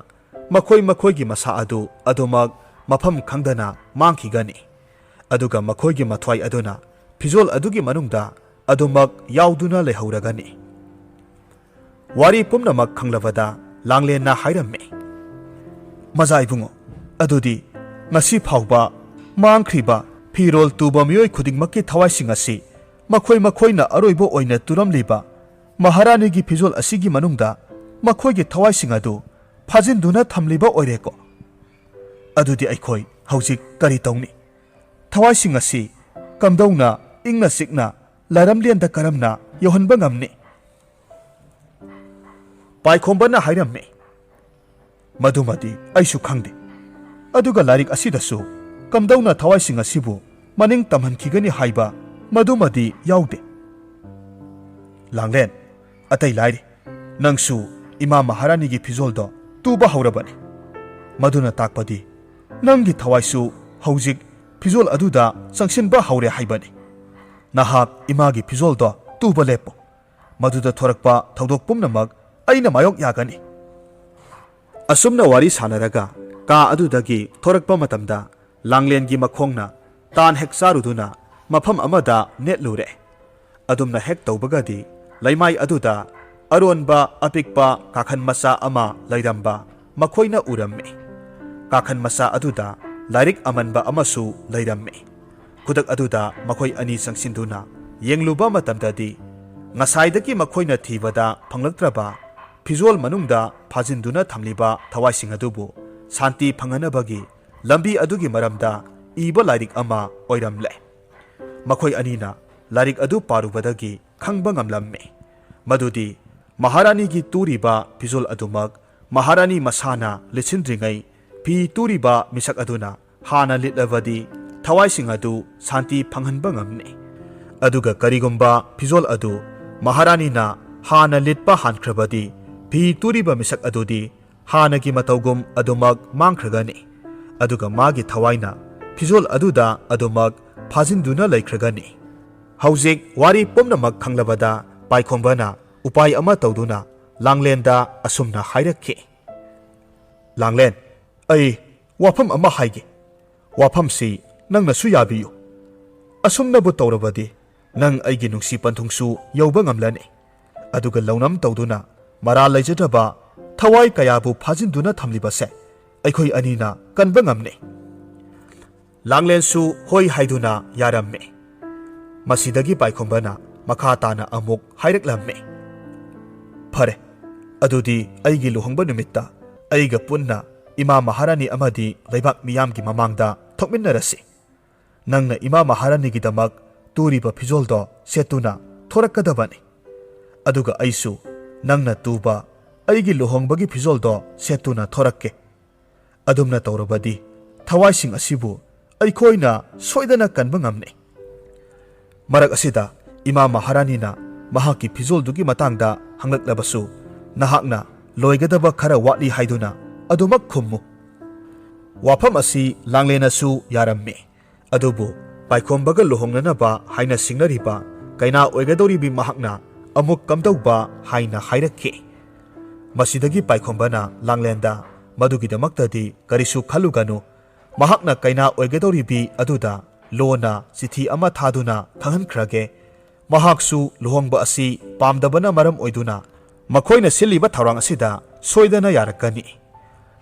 ꯃꯈꯣꯏ ꯃꯈꯣꯏꯒꯤ ꯃꯁꯥ ꯑꯗꯨ ꯑꯗꯨꯃꯛ ꯃꯐꯝ ꯈꯪꯗꯅ ꯃꯥꯡꯈꯤꯒꯅꯤ꯫ ꯑꯗꯨꯒ ꯃꯈꯣꯏꯒꯤ ꯃꯊ꯭ꯋꯥꯏ ꯑꯗꯨꯅ ꯐꯤꯖꯣꯜ ꯑꯗꯨꯒꯤ ꯃꯅꯨꯡꯗ ꯑꯗꯨꯃꯛ ꯌꯥꯎꯗꯨꯅ ꯂꯩꯍꯧꯔꯒꯅꯤ꯫ ꯋꯥꯔꯤ ꯄꯨꯝꯅꯃꯛ ꯈꯪꯂꯕꯗ ꯂꯥꯡꯂꯦꯟꯅ ꯍꯥꯏꯔꯝꯃꯤ, "ꯃꯖꯥ ꯏꯕꯨꯡꯉꯣ, ꯑꯗꯨꯗꯤ ꯉꯁꯤ ꯐꯥꯎꯕ ꯃꯥꯡꯈ꯭ꯔꯤꯕ ꯐꯤꯔꯣꯜ ꯇꯨꯕ ꯃꯤꯑꯣꯏ ꯈꯨꯗꯤꯡꯃꯛꯀꯤ ꯊꯋꯥꯏꯁꯤꯡ ꯑꯁꯤ ꯃꯈꯣꯏ ꯃꯈꯣꯏꯅ ꯑꯔꯣꯏꯕ ꯑꯣꯏꯅ ꯇꯨꯔꯝꯂꯤꯕ ꯃꯍꯥꯔꯥꯅꯤꯒꯤ ꯐꯤꯖꯣꯜ ꯑꯁꯤꯒꯤ ꯃꯅꯨꯡꯗ ꯃꯈꯣꯏꯒꯤ ꯊꯋꯥꯏꯁꯤꯡ ꯑꯗꯨ ꯐꯥꯖꯤꯟꯗꯨꯅ ꯊꯝꯂꯤꯕ ꯑꯣꯏꯔꯦꯀꯣ? ꯑꯗꯨꯗꯤ ꯑꯩꯈꯣꯏ ꯍꯧꯖꯤꯛ ꯀꯔꯤ ꯇꯧꯅꯤ? ꯊꯋꯥꯏꯁꯤꯡ ꯑꯁꯤ ꯀꯝꯗꯧꯅ ꯏꯪꯅ ꯆꯤꯛꯅ ꯂꯥꯏꯔꯝꯂꯦꯟꯗ ꯀꯔꯝꯅ ꯌꯧꯍꯟꯕ ꯉꯝꯅꯤ?" ꯄꯥꯏꯈꯣꯝꯕꯅ ꯍꯥꯏꯔꯝꯃꯤ, "ꯃꯗꯨꯃꯗꯤ ꯑꯩꯁꯨ ꯈꯪꯗꯦ꯫ ꯑꯗꯨꯒ ꯂꯥꯏꯔꯤꯛ ꯑꯁꯤꯗꯁꯨ ꯀꯝꯗꯧꯅ ꯊꯋꯥꯏꯁꯤꯡ ꯑꯁꯤꯕꯨ ꯃꯅꯤꯡ ꯇꯝꯍꯟꯈꯤꯒꯅꯤ ꯍꯥꯏꯕ ꯃꯗꯨꯃꯗꯤ ꯌꯥꯎꯗꯦ꯫ ꯂꯥꯡꯂꯦꯟ, ꯑꯇꯩ ꯂꯥꯏꯔꯤ, ꯅꯪꯁꯨ ꯏꯃꯥ ꯃꯍꯥꯔꯥꯅꯤꯒꯤ ꯐꯤꯖꯣꯜꯗꯣ ꯇꯨꯕ ꯍꯧꯔꯕꯅꯤ꯫ ꯃꯗꯨꯅ ꯇꯥꯛꯄꯗꯤ ꯅꯪꯒꯤ ꯊꯋꯥꯏꯁꯨ ꯍꯧꯖꯤꯛ ꯐꯤꯖꯣꯜ ꯑꯗꯨꯗ ꯆꯪꯁꯤꯟꯕ ꯍꯧꯔꯦ ꯍꯥꯏꯕꯅꯤ꯫ ꯅꯍꯥꯛ ꯏꯃꯥꯒꯤ ꯐꯤꯖꯣꯜꯗꯣ ꯇꯨꯕ ꯂꯦꯞꯄꯨ꯫ ꯃꯗꯨꯗ ꯊꯣꯔꯛꯄ ꯊꯧꯗꯣꯛ ꯄꯨꯝꯅꯃꯛ ꯑꯩꯅ ꯃꯥꯌꯣꯛ ꯌꯥꯒꯅꯤ꯫" ꯑꯁꯨꯝꯅ ꯋꯥꯔꯤ ꯁꯥꯟꯅꯔꯒ ꯀꯥ ꯑꯗꯨꯗꯒꯤ ꯊꯣꯔꯛꯄ ꯃꯇꯝꯗ, ꯂꯥꯡꯂꯦꯟꯒꯤ ꯃꯈꯣꯡꯅ ꯇꯥꯟ ꯍꯦꯛ ꯆꯥꯔꯨꯗꯨꯅ ꯃꯐꯝ ꯑꯃꯗ ꯅꯦꯠꯂꯨꯔꯦ꯫ ꯑꯗꯨꯝꯅ ꯍꯦꯛ ꯇꯧꯕꯒꯗꯤ, ꯂꯩꯃꯥꯏ ꯑꯗꯨꯗ ꯑꯔꯣꯟꯕ ꯑꯄꯤꯛꯄ ꯀꯥꯈꯟ ꯃꯆꯥ ꯑꯃ ꯂꯩꯔꯝꯕ ꯃꯈꯣꯏꯅ ꯎꯔꯝꯃꯤ꯫ ꯀꯥꯈꯟ ꯃꯆꯥ ꯑꯗꯨꯗ ꯂꯥꯏꯔꯤꯛ ꯑꯃꯟꯕ ꯑꯃꯁꯨ ꯂꯩꯔꯝꯃꯤ꯫ ꯈꯨꯗꯛ ꯑꯗꯨꯗ ꯃꯈꯣꯏ ꯑꯅꯤ ꯆꯪꯁꯤꯟꯗꯨꯅ ꯌꯦꯡꯂꯨꯕ ꯃꯇꯝꯗꯗꯤ, ꯉꯁꯥꯏꯗꯒꯤ ꯃꯈꯣꯏꯅ ꯊꯤꯕꯗ ꯐꯪꯂꯛꯇ꯭ꯔꯕ ꯐꯤꯖꯣꯜ ꯃꯅꯨꯡꯗ ꯐꯥꯖꯤꯟꯗꯨꯅ ꯊꯝꯂꯤꯕ ꯊꯋꯥꯏꯁꯤꯡ ꯑꯗꯨꯕꯨ ꯁꯥꯟꯇꯤ ꯐꯪꯍꯟꯅꯕꯒꯤ ꯂꯝꯕꯤ ꯑꯗꯨꯒꯤ ꯃꯔꯝꯗ ꯏꯕ ꯂꯥꯏꯔꯤꯛ ꯑꯃ ꯑꯣꯏꯔꯝꯂꯦ꯫ ꯃꯈꯣꯏ ꯑꯅꯤꯅ ꯂꯥꯏꯔꯤꯛ ꯑꯗꯨ ꯄꯥꯔꯨꯕꯗꯒꯤ ꯈꯪꯕ ꯉꯝꯂꯝꯃꯤ ꯃꯗꯨꯗꯤ ꯃꯍꯥꯔꯥꯅꯤꯒꯤ ꯇꯨꯔꯤꯕ ꯐꯤꯖꯣꯜ ꯑꯗꯨꯃꯛ ꯃꯍꯥꯔꯥꯅꯤ ꯃꯁꯥꯅ ꯂꯤꯠꯁꯤꯟꯗ꯭ꯔꯤꯉꯩ ꯐꯤ ꯇꯨꯔꯤꯕ ꯃꯤꯁꯛ ꯑꯗꯨꯅ ꯍꯥꯟꯅ ꯂꯤꯠꯂꯕꯗꯤ ꯊꯋꯥꯏꯁꯤꯡ ꯑꯗꯨ ꯁꯥꯟꯇꯤ ꯐꯪꯍꯟꯕ ꯉꯝꯅꯤ꯫ ꯑꯗꯨꯒ ꯀꯔꯤꯒꯨꯝꯕ ꯐꯤꯖꯣꯜ ꯑꯗꯨ ꯃꯍꯥꯔꯥꯅꯤꯅ ꯍꯥꯟꯅ ꯂꯤꯠꯄ ꯍꯥꯟꯈ꯭ꯔꯕꯗꯤ ꯐꯤ ꯇꯨꯔꯤꯕ ꯃꯤꯁꯛ ꯑꯗꯨꯗꯤ ꯍꯥꯟꯅꯒꯤ ꯃꯇꯧꯒꯨꯝ ꯑꯗꯨꯃꯛ ꯃꯥꯡꯈ꯭ꯔꯒꯅꯤ꯫ ꯑꯗꯨꯒ ꯃꯥꯒꯤ ꯊꯋꯥꯏꯅ ꯐꯤꯖꯣꯜ ꯑꯗꯨꯗ ꯑꯗꯨꯃꯛ ꯐꯥꯖꯤꯟꯗꯨꯅ ꯂꯩꯈ꯭ꯔꯒꯅꯤ꯫ ꯍꯧꯖꯤꯛ ꯋꯥꯔꯤ ꯄꯨꯝꯅꯃꯛ ꯈꯪꯂꯕꯗ ꯄꯥꯏꯈꯣꯝꯕꯅ ꯎꯄꯥꯏ ꯑꯃ ꯇꯧꯗꯨꯅ ꯂꯥꯡꯂꯦꯟꯗ ꯑꯁꯨꯝꯅ ꯍꯥꯏꯔꯛꯈꯤ, "ꯂꯥꯡꯂꯦꯟ, ꯑꯩ ꯋꯥꯐꯝ ꯑꯃ ꯍꯥꯏꯒꯦ꯫ ꯋꯥꯐꯝꯁꯤ ꯅꯪꯅꯁꯨ ꯌꯥꯕꯤꯌꯨ꯫" ꯑꯁꯨꯝꯅꯕꯨ ꯇꯧꯔꯕꯗꯤ ꯅꯪ ꯑꯩꯒꯤ ꯅꯨꯡꯁꯤ ꯄꯟꯊꯨꯡꯁꯨ ꯌꯧꯕ ꯉꯝꯂꯅꯤ꯫ ꯑꯗꯨꯒ ꯂꯧꯅꯝ ꯇꯧꯗꯨꯅ ꯃꯔꯥꯜ ꯂꯩꯖꯗ꯭ꯔꯕ ꯊꯋꯥꯏ ꯀꯌꯥꯕꯨ ꯐꯥꯖꯤꯟꯗꯨꯅ ꯊꯝꯂꯤꯕꯁꯦ ꯑꯩꯈꯣꯏ ꯑꯅꯤꯅ ꯀꯟꯕ ꯉꯝꯅꯤ꯫ ꯂꯥꯡꯂꯦꯟꯁꯨ ꯍꯣꯏ ꯍꯥꯏꯗꯨꯅ ꯌꯥꯔꯝꯃꯤ꯫ ꯃꯁꯤꯗꯒꯤ ꯄꯥꯏꯈꯣꯝꯕꯅ ꯃꯈꯥ ꯇꯥꯅ ꯑꯃꯨꯛ ꯍꯥꯏꯔꯛꯂꯝꯃꯤ, "ꯐꯔꯦ, ꯑꯗꯨꯗꯤ ꯑꯩꯒꯤ ꯂꯨꯍꯣꯡꯕ ꯅꯨꯃꯤꯠꯇ ꯑꯩꯒ ꯄꯨꯟꯅ ꯏꯃꯥ ꯃꯍꯥꯔꯥꯅꯤ ꯑꯃꯗꯤ ꯂꯩꯕꯥꯛ ꯃꯤꯌꯥꯝꯒꯤ ꯃꯃꯥꯡꯗ ꯊꯣꯛꯃꯤꯟꯅꯔꯁꯤ꯫ ꯅꯪꯅ ꯏꯃꯥ ꯃꯍꯥꯔꯥꯅꯤꯒꯤꯗꯃꯛ ꯇꯨꯔꯤꯕ ꯐꯤꯖꯣꯜꯗꯣ ꯁꯦꯠꯇꯨꯅ ꯊꯣꯔꯛꯀꯗꯕꯅꯤ꯫ ꯑꯗꯨꯒ ꯑꯩꯁꯨ ꯅꯪꯅ ꯇꯨꯕ ꯑꯩꯒꯤ ꯂꯨꯍꯣꯡꯕꯒꯤ ꯐꯤꯖꯣꯜꯗꯣ ꯁꯦꯠꯇꯨꯅ ꯊꯣꯔꯛꯀꯦ꯫ ꯑꯗꯨꯝꯅ ꯇꯧꯔꯕꯗꯤ ꯊꯋꯥꯏꯁꯤꯡ ꯑꯁꯤꯕꯨ ꯑꯩꯈꯣꯏꯅ ꯁꯣꯏꯗꯅ ꯀꯟꯕ ꯉꯝꯅꯤ꯫" ꯃꯔꯛ ꯑꯁꯤꯗ ꯏꯃꯥ ꯃꯍꯥꯔꯥꯅꯤꯅ ꯃꯍꯥꯛꯀꯤ ꯐꯤꯖꯣꯜꯗꯨꯒꯤ ꯃꯇꯥꯡꯗ ꯍꯪꯂꯛꯂꯕꯁꯨ, ꯅꯍꯥꯛꯅ ꯂꯣꯏꯒꯗꯕ ꯈꯔ ꯋꯥꯠꯂꯤ ꯍꯥꯏꯗꯨꯅ ꯑꯗꯨꯃꯛ ꯈꯨꯝꯃꯨ꯫ ꯋꯥꯐꯝ ꯑꯁꯤ ꯂꯥꯡꯂꯦꯟꯅꯁꯨ ꯌꯥꯔꯝꯃꯤ꯫ ꯑꯗꯨꯕꯨ ꯄꯥꯏꯈꯣꯝꯕꯒ ꯂꯨꯍꯣꯡꯅꯅꯕ ꯍꯥꯏꯅ ꯁꯤꯡꯅꯔꯤꯕ ꯀꯩꯅꯥ ꯑꯣꯏꯒꯗꯧꯔꯤꯕꯤ ꯃꯍꯥꯛꯅ ꯑꯃꯨꯛ ꯀꯝꯗꯧꯕ ꯍꯥꯏꯅ ꯍꯥꯏꯔꯛꯈꯤ꯫ ꯃꯁꯤꯗꯒꯤ ꯄꯥꯏꯈꯣꯝꯕꯅ ꯂꯥꯡꯂꯦꯟꯗ ꯃꯗꯨꯒꯤꯗꯃꯛꯇꯗꯤ ꯀꯔꯤꯁꯨ ꯈꯜꯂꯨꯒꯅꯨ, ꯃꯍꯥꯛꯅ ꯀꯩꯅꯥ ꯑꯣꯏꯒꯗꯧꯔꯤꯕꯤ ꯑꯗꯨꯗ ꯂꯣꯟꯅ ꯆꯤꯊꯤ ꯑꯃ ꯊꯥꯗꯨꯅ ꯈꯪꯍꯟꯈ꯭ꯔꯒꯦ꯫ ꯃꯍꯥꯛꯁꯨ ꯂꯨꯍꯣꯡꯕ ꯑꯁꯤ ꯄꯥꯝꯗꯕꯅ ꯃꯔꯝ ꯑꯣꯏꯗꯨꯅ ꯃꯈꯣꯏꯅ ꯁꯤꯜꯂꯤꯕ ꯊꯧꯔꯥꯡ ꯑꯁꯤꯗ ꯁꯣꯏꯗꯅ ꯌꯥꯔꯛꯀꯅꯤ꯫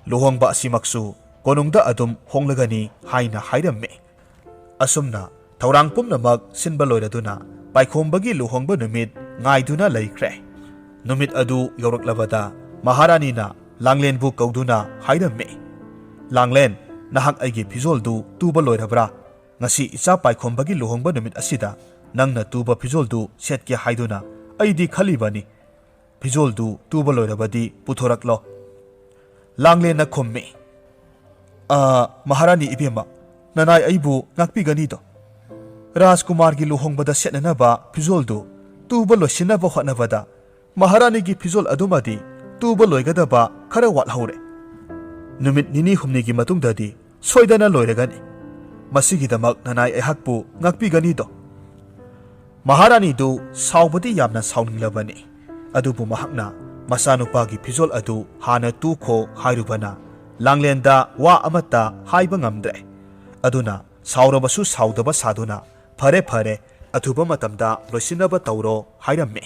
ꯂꯨꯍꯣꯡꯕ ꯑꯁꯤꯃꯛꯁꯨ ꯀꯣꯅꯨꯡꯗ ꯑꯗꯨꯝ ꯍꯣꯡꯂꯒꯅꯤ ꯍꯥꯏꯅ ꯍꯥꯏꯔꯝꯃꯤ꯫ ꯑꯁꯨꯝꯅ ꯊꯧꯔꯥꯡ ꯄꯨꯝꯅꯃꯛ ꯁꯤꯟꯕ ꯂꯣꯏꯔꯗꯨꯅ ꯄꯥꯏꯈꯣꯝꯕꯒꯤ ꯂꯨꯍꯣꯡꯕ ꯅꯨꯃꯤꯠ ꯉꯥꯏꯗꯨꯅ ꯂꯩꯈ꯭ꯔꯦ꯫ ꯅꯨꯃꯤꯠ ꯑꯗꯨ ꯌꯧꯔꯛꯂꯕꯗ ꯃꯍꯥꯔꯥꯅꯤꯅ ꯂꯥꯡꯂꯦꯟꯕꯨ ꯀꯧꯗꯨꯅ ꯍꯥꯏꯔꯝꯃꯤ, "ꯂꯥꯡꯂꯦꯟ, ꯅꯍꯥꯛ ꯑꯩꯒꯤ ꯐꯤꯖꯣꯜꯗꯨ ꯇꯨꯕ ꯂꯣꯏꯔꯕ꯭ꯔꯥ? ꯉꯁꯤ ꯏꯆꯥ ꯄꯥꯏꯈꯣꯝꯕꯒꯤ ꯂꯨꯍꯣꯡꯕ ꯅꯨꯃꯤꯠ ꯑꯁꯤꯗ ꯅꯪꯅ ꯇꯨꯕ ꯐꯤꯖꯣꯜꯗꯨ ꯁꯦꯠꯀꯦ ꯍꯥꯏꯗꯨꯅ ꯑꯩꯗꯤ ꯈꯜꯂꯤꯕꯅꯤ꯫ ꯐꯤꯖꯣꯜꯗꯨ ꯇꯨꯕ ꯂꯣꯏꯔꯕꯗꯤ ꯄꯨꯊꯣꯔꯛꯂꯣ꯫" ꯂꯥꯡꯂꯦꯟꯅ ꯈꯨꯝꯃꯤ, "ꯑ, ꯃꯍꯥꯔꯥꯅꯤ ꯏꯕꯦꯝꯃ, ꯅꯅꯥꯏ ꯑꯩꯕꯨ ꯉꯥꯛꯄꯤꯒꯅꯤꯗꯣ? ꯔꯥꯖꯀꯨꯃꯥꯔꯒꯤ ꯂꯨꯍꯣꯡꯕꯗ ꯁꯦꯠꯅꯅꯕ ꯐꯤꯖꯣꯜꯗꯨ ꯇꯨꯕ ꯂꯣꯏꯁꯤꯟꯅꯕ ꯍꯣꯠꯅꯕꯗ ꯃꯍꯥꯔꯥꯅꯤꯒꯤ ꯐꯤꯖꯣꯜ ꯑꯗꯨꯃꯗꯤ ꯇꯨꯕ ꯂꯣꯏꯒꯗꯕ ꯈꯔ ꯋꯥꯠꯍꯧꯔꯦ꯫ ꯅꯨꯃꯤꯠ ꯅꯤꯅꯤ ꯍꯨꯝꯅꯤꯒꯤ ꯃꯇꯨꯡꯗꯗꯤ ꯁꯣꯏꯗꯅ ꯂꯣꯏꯔꯒꯅꯤ꯫ ꯃꯁꯤꯒꯤꯗꯃꯛ ꯅꯅꯥꯏ ꯑꯩꯍꯥꯛꯄꯨ ꯉꯥꯛꯄꯤꯒꯅꯤꯗꯣ?" ꯃꯍꯥꯔꯥꯅꯤꯗꯨ ꯁꯥꯎꯕꯗꯤ ꯌꯥꯝꯅ ꯁꯥꯎꯅꯤꯡꯂꯕꯅꯤ, ꯑꯗꯨꯕꯨ ꯃꯍꯥꯛꯅ ꯃꯆꯥꯅꯨꯄꯥꯒꯤ ꯐꯤꯖꯣꯜ ꯑꯗꯨ ꯍꯥꯟꯅ ꯇꯨꯈꯣ ꯍꯥꯏꯔꯨꯕꯅ ꯂꯥꯡꯂꯦꯟꯗ ꯋꯥ ꯑꯃꯠꯇ ꯍꯥꯏꯕ ꯉꯝꯗ꯭ꯔꯦ꯫ ꯑꯗꯨꯅ ꯁꯥꯎꯔꯕꯁꯨ ꯁꯥꯎꯗꯕ ꯁꯥꯗꯨꯅ "ꯐꯔꯦ, ꯐꯔꯦ, ꯑꯊꯨꯕ ꯃꯇꯝꯗ ꯂꯣꯏꯁꯤꯟꯅꯕ ꯇꯧꯔꯣ" ꯍꯥꯏꯔꯝꯃꯤ꯫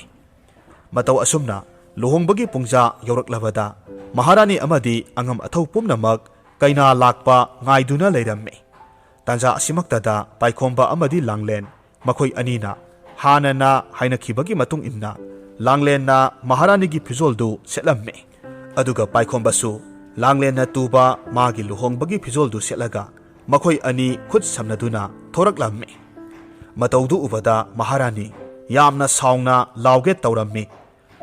ꯃꯇꯧ ꯑꯁꯨꯝꯅ ꯂꯨꯍꯣꯡꯕꯒꯤ ꯄꯨꯡꯖꯥ ꯌꯧꯔꯛꯂꯕꯗ ꯃꯍꯥꯔꯥꯅꯤ ꯑꯃꯗꯤ ꯑꯉꯝ ꯑꯊꯧ ꯄꯨꯝꯅꯃꯛ ꯀꯩꯅꯥ ꯂꯥꯛꯄ ꯉꯥꯏꯗꯨꯅ ꯂꯩꯔꯝꯃꯤ꯫ ꯇꯥꯟꯖꯥ ꯑꯁꯤꯃꯛꯇꯗ ꯄꯥꯏꯈꯣꯝꯕ ꯑꯃꯗꯤ ꯂꯥꯡꯂꯦꯟ ꯃꯈꯣꯏ ꯑꯅꯤꯅ ꯍꯥꯟꯅꯅ ꯍꯥꯏꯅꯈꯤꯕꯒꯤ ꯃꯇꯨꯡ ꯏꯟꯅ ꯂꯥꯡꯂꯦꯟꯅ ꯃꯍꯥꯔꯥꯅꯤꯒꯤ ꯐꯤꯖꯣꯜꯗꯨ ꯁꯦꯠꯂꯝꯃꯤ꯫ ꯑꯗꯨꯒ ꯄꯥꯏꯈꯣꯝꯕꯁꯨ ꯂꯥꯡꯂꯦꯟꯅ ꯇꯨꯕ ꯃꯥꯒꯤ ꯂꯨꯍꯣꯡꯕꯒꯤ ꯐꯤꯖꯣꯜꯗꯨ ꯁꯦꯠꯂꯒ ꯃꯈꯣꯏ ꯑꯅꯤ ꯈꯨꯠ ꯁꯝꯅꯗꯨꯅ ꯊꯣꯔꯛꯂꯝꯃꯤ꯫ ꯃꯇꯧꯗꯨ ꯎꯕꯗ ꯃꯍꯥꯔꯥꯅꯤ ꯌꯥꯝꯅ ꯁꯥꯎꯅ ꯂꯥꯎꯒꯦ ꯇꯧꯔꯝꯃꯤ꯫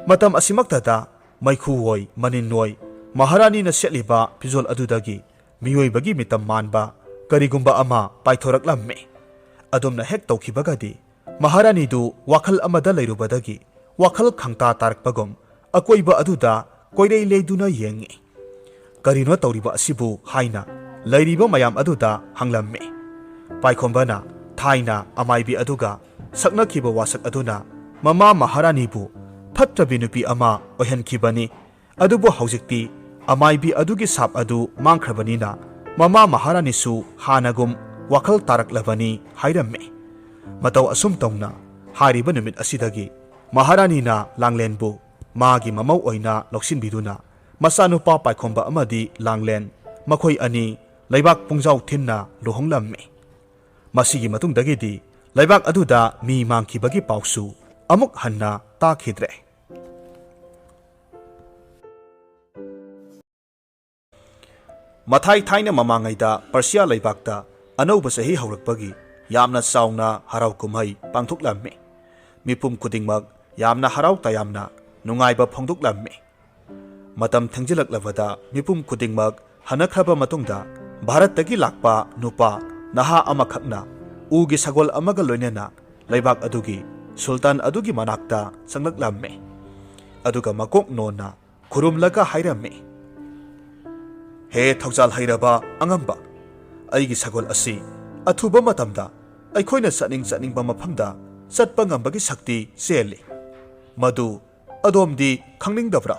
ꯃꯇꯝ ꯑꯁꯤꯃꯛꯇꯗ ꯃꯩꯈꯨꯋꯣꯏ ꯃꯅꯤꯟꯋꯣꯏ ꯃꯍꯥꯔꯥꯅꯤꯅ ꯁꯦꯠꯂꯤꯕ ꯐꯤꯖꯣꯜ ꯑꯗꯨꯗꯒꯤ ꯃꯤꯑꯣꯏꯕꯒꯤ ꯃꯤꯇꯝ ꯃꯥꯟꯕ ꯀꯔꯤꯒꯨꯝꯕ ꯑꯃ ꯄꯥꯏꯊꯣꯔꯛꯂꯝꯃꯤ꯫ ꯑꯗꯨꯝꯅ ꯍꯦꯛ ꯇꯧꯈꯤꯕꯒꯗꯤ ꯃꯍꯥꯔꯥꯅꯤꯗꯨ ꯋꯥꯈꯜ ꯑꯃꯗ ꯂꯩꯔꯨꯕꯗꯒꯤ ꯋꯥꯈꯜ ꯈꯪꯇꯥ ꯇꯥꯔꯛꯄꯒꯨꯝ ꯑꯀꯣꯏꯕ ꯑꯗꯨꯗ ꯀꯣꯏꯔꯩ ꯂꯩꯗꯨꯅ ꯌꯦꯡꯉꯤ꯫ "ꯀꯔꯤꯅꯣ ꯇꯧꯔꯤꯕ ꯑꯁꯤꯕꯨ?" ꯍꯥꯏꯅ ꯂꯩꯔꯤꯕ ꯃꯌꯥꯝ ꯑꯗꯨꯗ ꯍꯪꯂꯝꯃꯤ꯫ ꯄꯥꯏꯈꯣꯝꯕꯅ ꯊꯥꯏꯅ ꯑꯃꯥꯏꯕꯤ ꯑꯗꯨꯒ ꯁꯛꯅꯈꯤꯕ ꯋꯥꯁꯛ ꯑꯗꯨꯅ ꯃꯃꯥ ꯃꯍꯥꯔꯥꯅꯤꯕꯨ ꯐꯠꯇ꯭ꯔꯕꯤ ꯅꯨꯄꯤ ꯑꯃ ꯑꯣꯏꯍꯟꯈꯤꯕꯅꯤ꯫ ꯑꯗꯨꯕꯨ ꯍꯧꯖꯤꯛꯇꯤ ꯑꯃꯥꯏꯕꯤ ꯑꯗꯨꯒꯤ ꯁꯥꯞ ꯑꯗꯨ ꯃꯥꯡꯈ꯭ꯔꯕꯅꯤꯅ ꯃꯃꯥ ꯃꯍꯥꯔꯥꯅꯤꯁꯨ ꯍꯥꯟꯅꯒꯨꯝ ꯋꯥꯈꯜ ꯇꯥꯔꯛꯂꯕꯅꯤ ꯍꯥꯏꯔꯝꯃꯤ꯫ ꯃꯇꯧ ꯑꯁꯨꯝ ꯇꯧꯅ ꯍꯥꯏꯔꯤꯕ ꯅꯨꯃꯤꯠ ꯑꯁꯤꯗꯒꯤ ꯃꯍꯥꯔꯥꯅꯤꯅ ꯂꯥꯡꯂꯦꯟꯕꯨ ꯃꯥꯒꯤ ꯃꯃꯧ ꯑꯣꯏꯅ ꯂꯧꯁꯤꯟꯕꯤꯗꯨꯅ ꯃꯆꯥꯅꯨꯄꯥ ꯄꯥꯏꯈꯣꯝꯕ ꯑꯃꯗꯤ ꯂꯥꯡꯂꯦꯟ ꯃꯈꯣꯏ ꯑꯅꯤ ꯂꯩꯕꯥꯛ ꯄꯨꯡꯖꯥꯎ ꯊꯤꯟꯅ ꯂꯨꯍꯣꯡꯂꯝꯃꯤ꯫ ꯃꯁꯤꯒꯤ ꯃꯇꯨꯡꯗꯒꯤꯗꯤ ꯂꯩꯕꯥꯛ ꯑꯗꯨꯗ ꯃꯤ ꯃꯥꯡꯈꯤꯕꯒꯤ ꯄꯥꯎꯁꯨ ꯑꯃꯨꯛ ꯍꯟꯅ ꯇꯥꯈꯤꯗ꯭ꯔꯦ꯫ ꯃꯊꯥꯏ ꯊꯥꯏꯅ ꯃꯃꯥꯡꯉꯩꯗ ꯄꯔꯁꯤꯌꯥ ꯂꯩꯕꯥꯛꯇ ꯑꯅꯧꯕ ꯆꯍꯤ ꯍꯧꯔꯛꯄꯒꯤ ꯌꯥꯝꯅ ꯆꯥꯎꯅ ꯍꯔꯥꯎ ꯀꯨꯝꯍꯩ ꯄꯥꯡꯊꯣꯛꯂꯝꯃꯤ꯫ ꯃꯤꯄꯨꯝ ꯈꯨꯗꯤꯡꯃꯛ ꯌꯥꯝꯅ ꯍꯔꯥꯎ ꯇꯌꯥꯝꯅ ꯅꯨꯡꯉꯥꯏꯕ ꯐꯣꯡꯗꯣꯛꯂꯝꯃꯤ꯫ ꯃꯇꯝ ꯊꯦꯡꯖꯤꯜꯂꯛꯂꯕꯗ ꯃꯤꯄꯨꯝ ꯈꯨꯗꯤꯡꯃꯛ ꯍꯟꯅꯈ꯭ꯔꯕ ꯃꯇꯨꯡꯗ ꯚꯥꯔꯠꯇꯒꯤ ꯂꯥꯛꯄ ꯅꯨꯄꯥ ꯅꯍꯥ ꯑꯃꯈꯛꯅ ꯎꯒꯤ ꯁꯒꯣꯜ ꯑꯃꯒ ꯂꯣꯏꯅꯅ ꯂꯩꯕꯥꯛ ꯑꯗꯨꯒꯤ ꯁꯨꯜꯇꯥꯟ ꯑꯗꯨꯒꯤ ꯃꯅꯥꯛꯇ ꯆꯪꯂꯛꯂꯝꯃꯤ꯫ ꯑꯗꯨꯒ ꯃꯀꯣꯛ ꯅꯣꯟꯅ ꯈꯨꯔꯨꯝꯂꯒ ꯍꯥꯏꯔꯝꯃꯤ, "ꯍꯦ ꯊꯧꯖꯥꯜ ꯍꯩꯔꯕ ꯑꯉꯝꯕ, ꯑꯩꯒꯤ ꯁꯒꯣꯜ ꯑꯁꯤ ꯑꯊꯨꯕ ꯃꯇꯝꯗ ꯑꯩꯈꯣꯏꯅ ꯆꯠꯅꯤꯡ ꯆꯠꯅꯤꯡꯕ ꯃꯐꯝꯗ ꯆꯠꯄ ꯉꯝꯕꯒꯤ ꯁꯛꯇꯤ ꯆꯦꯜꯂꯤ꯫ ꯃꯗꯨ ꯑꯗꯣꯝꯗꯤ ꯈꯪꯅꯤꯡꯗꯕ꯭ꯔꯥ?"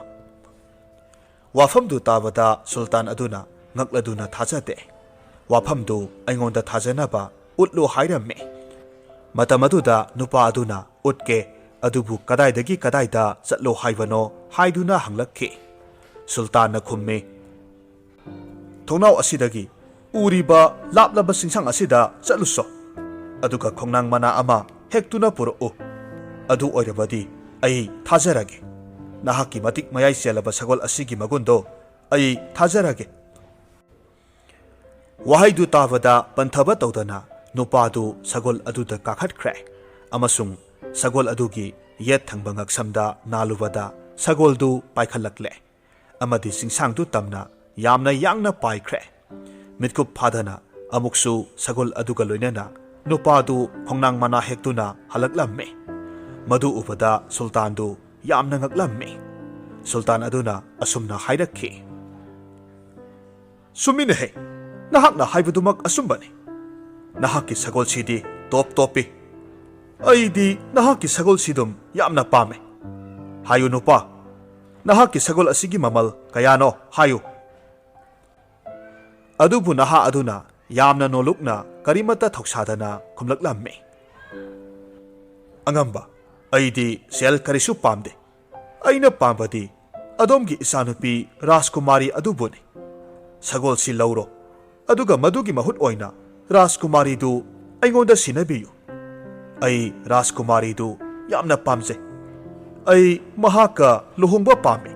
ꯋꯥꯐꯝꯗꯨ ꯇꯥꯕꯗ ꯁꯨꯜꯇꯥꯟ ꯑꯗꯨꯅ ꯉꯛꯂꯗꯨꯅ ꯊꯥꯖꯗꯦ꯫ ꯋꯥꯐꯝꯗꯨ ꯑꯩꯉꯣꯟꯗ ꯊꯥꯖꯅꯕ ꯎꯠꯂꯨ ꯍꯥꯏꯔꯝꯃꯤ꯫ ꯃꯇꯝ ꯑꯗꯨꯗ ꯅꯨꯄꯥ ꯑꯗꯨꯅ, "ꯎꯠꯀꯦ, ꯑꯗꯨꯕꯨ ꯀꯗꯥꯏꯗꯒꯤ ꯀꯗꯥꯏꯗ ꯆꯠꯂꯣ ꯍꯥꯏꯕꯅꯣ?" ꯍꯥꯏꯗꯨꯅ ꯍꯪꯂꯛꯈꯤ꯫ ꯁꯨꯜꯇꯥꯟꯅ ꯈꯨꯝꯃꯤ, "ꯊꯣꯡꯅꯥꯎ ꯑꯁꯤꯗꯒꯤ ꯎꯔꯤꯕ ꯂꯥꯞꯂꯕ ꯆꯤꯡꯁꯥꯡ ꯑꯁꯤꯗ ꯆꯠꯂꯨꯁꯣ, ꯑꯗꯨꯒ ꯈꯣꯡꯅꯥꯡ ꯃꯅꯥ ꯑꯃ ꯍꯦꯛꯇꯨꯅ ꯄꯨꯔꯛꯎ꯫ ꯑꯗꯨ ꯑꯣꯏꯔꯕꯗꯤ ꯑꯩ ꯊꯥꯖꯔꯒꯦ꯫ ꯅꯍꯥꯛꯀꯤ ꯃꯇꯤꯛ ꯃꯌꯥꯏ ꯆꯦꯜꯂꯕ ꯁꯒꯣꯜ ꯑꯁꯤꯒꯤ ꯃꯒꯨꯟꯗꯣ ꯑꯩ ꯊꯥꯖꯔꯒꯦ꯫" ꯋꯥꯍꯩꯗꯨ ꯇꯥꯕꯗ ꯄꯟꯊꯕ ꯇꯧꯗꯅ ꯅꯨꯄꯥꯗꯨ ꯁꯒꯣꯜ ꯑꯗꯨꯗ ꯀꯥꯈꯠꯈ꯭ꯔꯦ ꯑꯃꯁꯨꯡ ꯁꯒꯣꯜ ꯑꯗꯨꯒꯤ ꯌꯦꯠ ꯊꯪꯕ ꯉꯛꯁꯝꯗ ꯅꯥꯜꯂꯨꯕꯗ ꯁꯒꯣꯜꯗꯨ ꯄꯥꯏꯈꯠꯂꯛꯂꯦ ꯑꯃꯗꯤ ꯆꯤꯡꯁꯥꯡꯗꯨ ꯇꯝꯅ ꯌꯥꯝꯅ ꯌꯥꯡꯅ ꯄꯥꯏꯈ꯭ꯔꯦ꯫ ꯃꯤꯠꯀꯨꯞ ꯐꯥꯗꯅ ꯑꯃꯨꯛꯁꯨ ꯁꯒꯣꯜ ꯑꯗꯨꯒ ꯂꯣꯏꯅꯅ ꯅꯨꯄꯥꯗꯨ ꯈꯣꯡꯅꯥꯡ ꯃꯅꯥ ꯍꯦꯛꯇꯨꯅ ꯍꯜꯂꯛꯂꯝꯃꯤ꯫ ꯃꯗꯨ ꯎꯕꯗ ꯁꯨꯜꯇꯥꯟꯗꯨ ꯌꯥꯝꯅ ꯉꯛꯂꯝꯃꯤ꯫ ꯁꯨꯜꯇꯥꯟ ꯑꯗꯨꯅ ꯑꯁꯨꯝꯅ ꯍꯥꯏꯔꯛꯈꯤ, "ꯆꯨꯝꯃꯤꯅꯦꯍꯦ, ꯅꯍꯥꯛꯅ ꯍꯥꯏꯕꯗꯨꯃꯛ ꯑꯆꯨꯝꯕꯅꯤ꯫ ꯅꯍꯥꯛꯀꯤ ꯁꯒꯣꯜꯁꯤꯗꯤ ꯇꯣꯞ ꯇꯣꯞꯄꯤ꯫ ꯑꯩꯗꯤ ꯅꯍꯥꯛꯀꯤ ꯁꯒꯣꯜꯁꯤꯗꯨꯝ ꯌꯥꯝꯅ ꯄꯥꯝꯃꯦ꯫ ꯍꯥꯏꯌꯨ ꯅꯨꯄꯥ, ꯅꯍꯥꯛꯀꯤ ꯁꯒꯣꯜ ꯑꯁꯤꯒꯤ ꯃꯃꯜ ꯀꯌꯥꯅꯣ ꯍꯥꯏꯌꯨ꯫" ꯑꯗꯨꯕꯨ ꯅꯍꯥ ꯑꯗꯨꯅ ꯌꯥꯝꯅ ꯅꯣꯂꯨꯛꯅ ꯀꯔꯤꯃꯠꯇ ꯊꯧꯁꯥꯗꯅ ꯈꯨꯝꯂꯛꯂꯝꯃꯤ, "ꯑꯉꯝꯕ, ꯑꯩꯗꯤ ꯁꯦꯜ ꯀꯔꯤꯁꯨ ꯄꯥꯝꯗꯦ꯫ ꯑꯩꯅ ꯄꯥꯝꯕꯗꯤ ꯑꯗꯣꯝꯒꯤ ꯏꯆꯥꯅꯨꯄꯤ ꯔꯥꯖꯀꯨꯃꯥꯔꯤ ꯑꯗꯨꯕꯨꯅꯤ꯫ ꯁꯒꯣꯜꯁꯤ ꯂꯧꯔꯣ, ꯑꯗꯨꯒ ꯃꯗꯨꯒꯤ ꯃꯍꯨꯠ ꯑꯣꯏꯅ ꯔꯥꯖꯀꯨꯃꯥꯔꯤꯗꯨ ꯑꯩꯉꯣꯟꯗ ꯁꯤꯟꯅꯕꯤꯌꯨ꯫ ꯑꯩ ꯔꯥꯖꯀꯨꯃꯥꯔꯤꯗꯨ ꯌꯥꯝꯅ ꯄꯥꯝꯖꯩ꯫ ꯑꯩ ꯃꯍꯥꯛꯀ ꯂꯨꯍꯣꯡꯕ ꯄꯥꯝꯃꯤ꯫"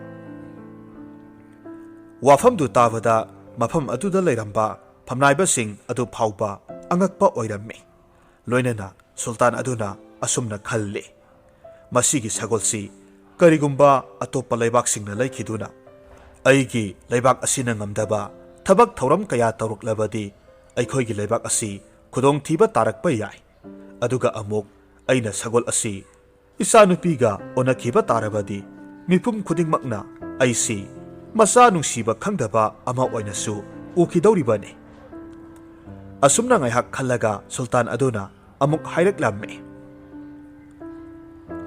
ꯋꯥꯐꯝꯗꯨ ꯇꯥꯕꯗ ꯃꯐꯝ ꯑꯗꯨꯗ ꯂꯩꯔꯝꯕ ꯐꯝꯅꯥꯏꯕꯁꯤꯡ ꯑꯗꯨ ꯐꯥꯎꯕ ꯑꯉꯛꯄ ꯑꯣꯏꯔꯝꯃꯤ꯫ ꯂꯣꯏꯅꯅ ꯁꯨꯜꯇꯥꯟ ꯑꯗꯨꯅ ꯑꯁꯨꯝꯅ ꯈꯜꯂꯤ, "ꯃꯁꯤꯒꯤ ꯁꯒꯣꯜꯁꯤ ꯀꯔꯤꯒꯨꯝꯕ ꯑꯇꯣꯞꯄ ꯂꯩꯕꯥꯛꯁꯤꯡꯅ ꯂꯩꯈꯤꯗꯨꯅ ꯑꯩꯒꯤ ꯂꯩꯕꯥꯛ ꯑꯁꯤꯅ ꯉꯝꯗꯕ ꯊꯕꯛ ꯊꯧꯔꯝ ꯀꯌꯥ ꯇꯧꯔꯛꯂꯕꯗꯤ ꯑꯩꯈꯣꯏꯒꯤ ꯂꯩꯕꯥꯛ ꯑꯁꯤ ꯈꯨꯗꯣꯡꯊꯤꯕ ꯇꯥꯔꯛꯄ ꯌꯥꯏ꯫ ꯑꯗꯨꯒ ꯑꯃꯨꯛ ꯑꯩꯅ ꯁꯒꯣꯜ ꯑꯁꯤ ꯏꯆꯥꯅꯨꯄꯤꯒ ꯑꯣꯟꯅꯈꯤꯕ ꯇꯥꯔꯕꯗꯤ ꯃꯤꯄꯨꯝ ꯈꯨꯗꯤꯡꯃꯛꯅ ꯑꯩꯁꯤ ꯃꯆꯥ ꯅꯨꯡꯁꯤꯕ ꯈꯪꯗꯕ ꯑꯃ ꯑꯣꯏꯅꯁꯨ ꯎꯈꯤꯗꯧꯔꯤꯕꯅꯤ꯫" ꯑꯁꯨꯝꯅ ꯉꯥꯏꯍꯥꯛ ꯈꯜꯂꯒ ꯁꯨꯜꯇꯥꯟ ꯑꯗꯨꯅ ꯑꯃꯨꯛ ꯍꯥꯏꯔꯛꯂꯝꯃꯤ,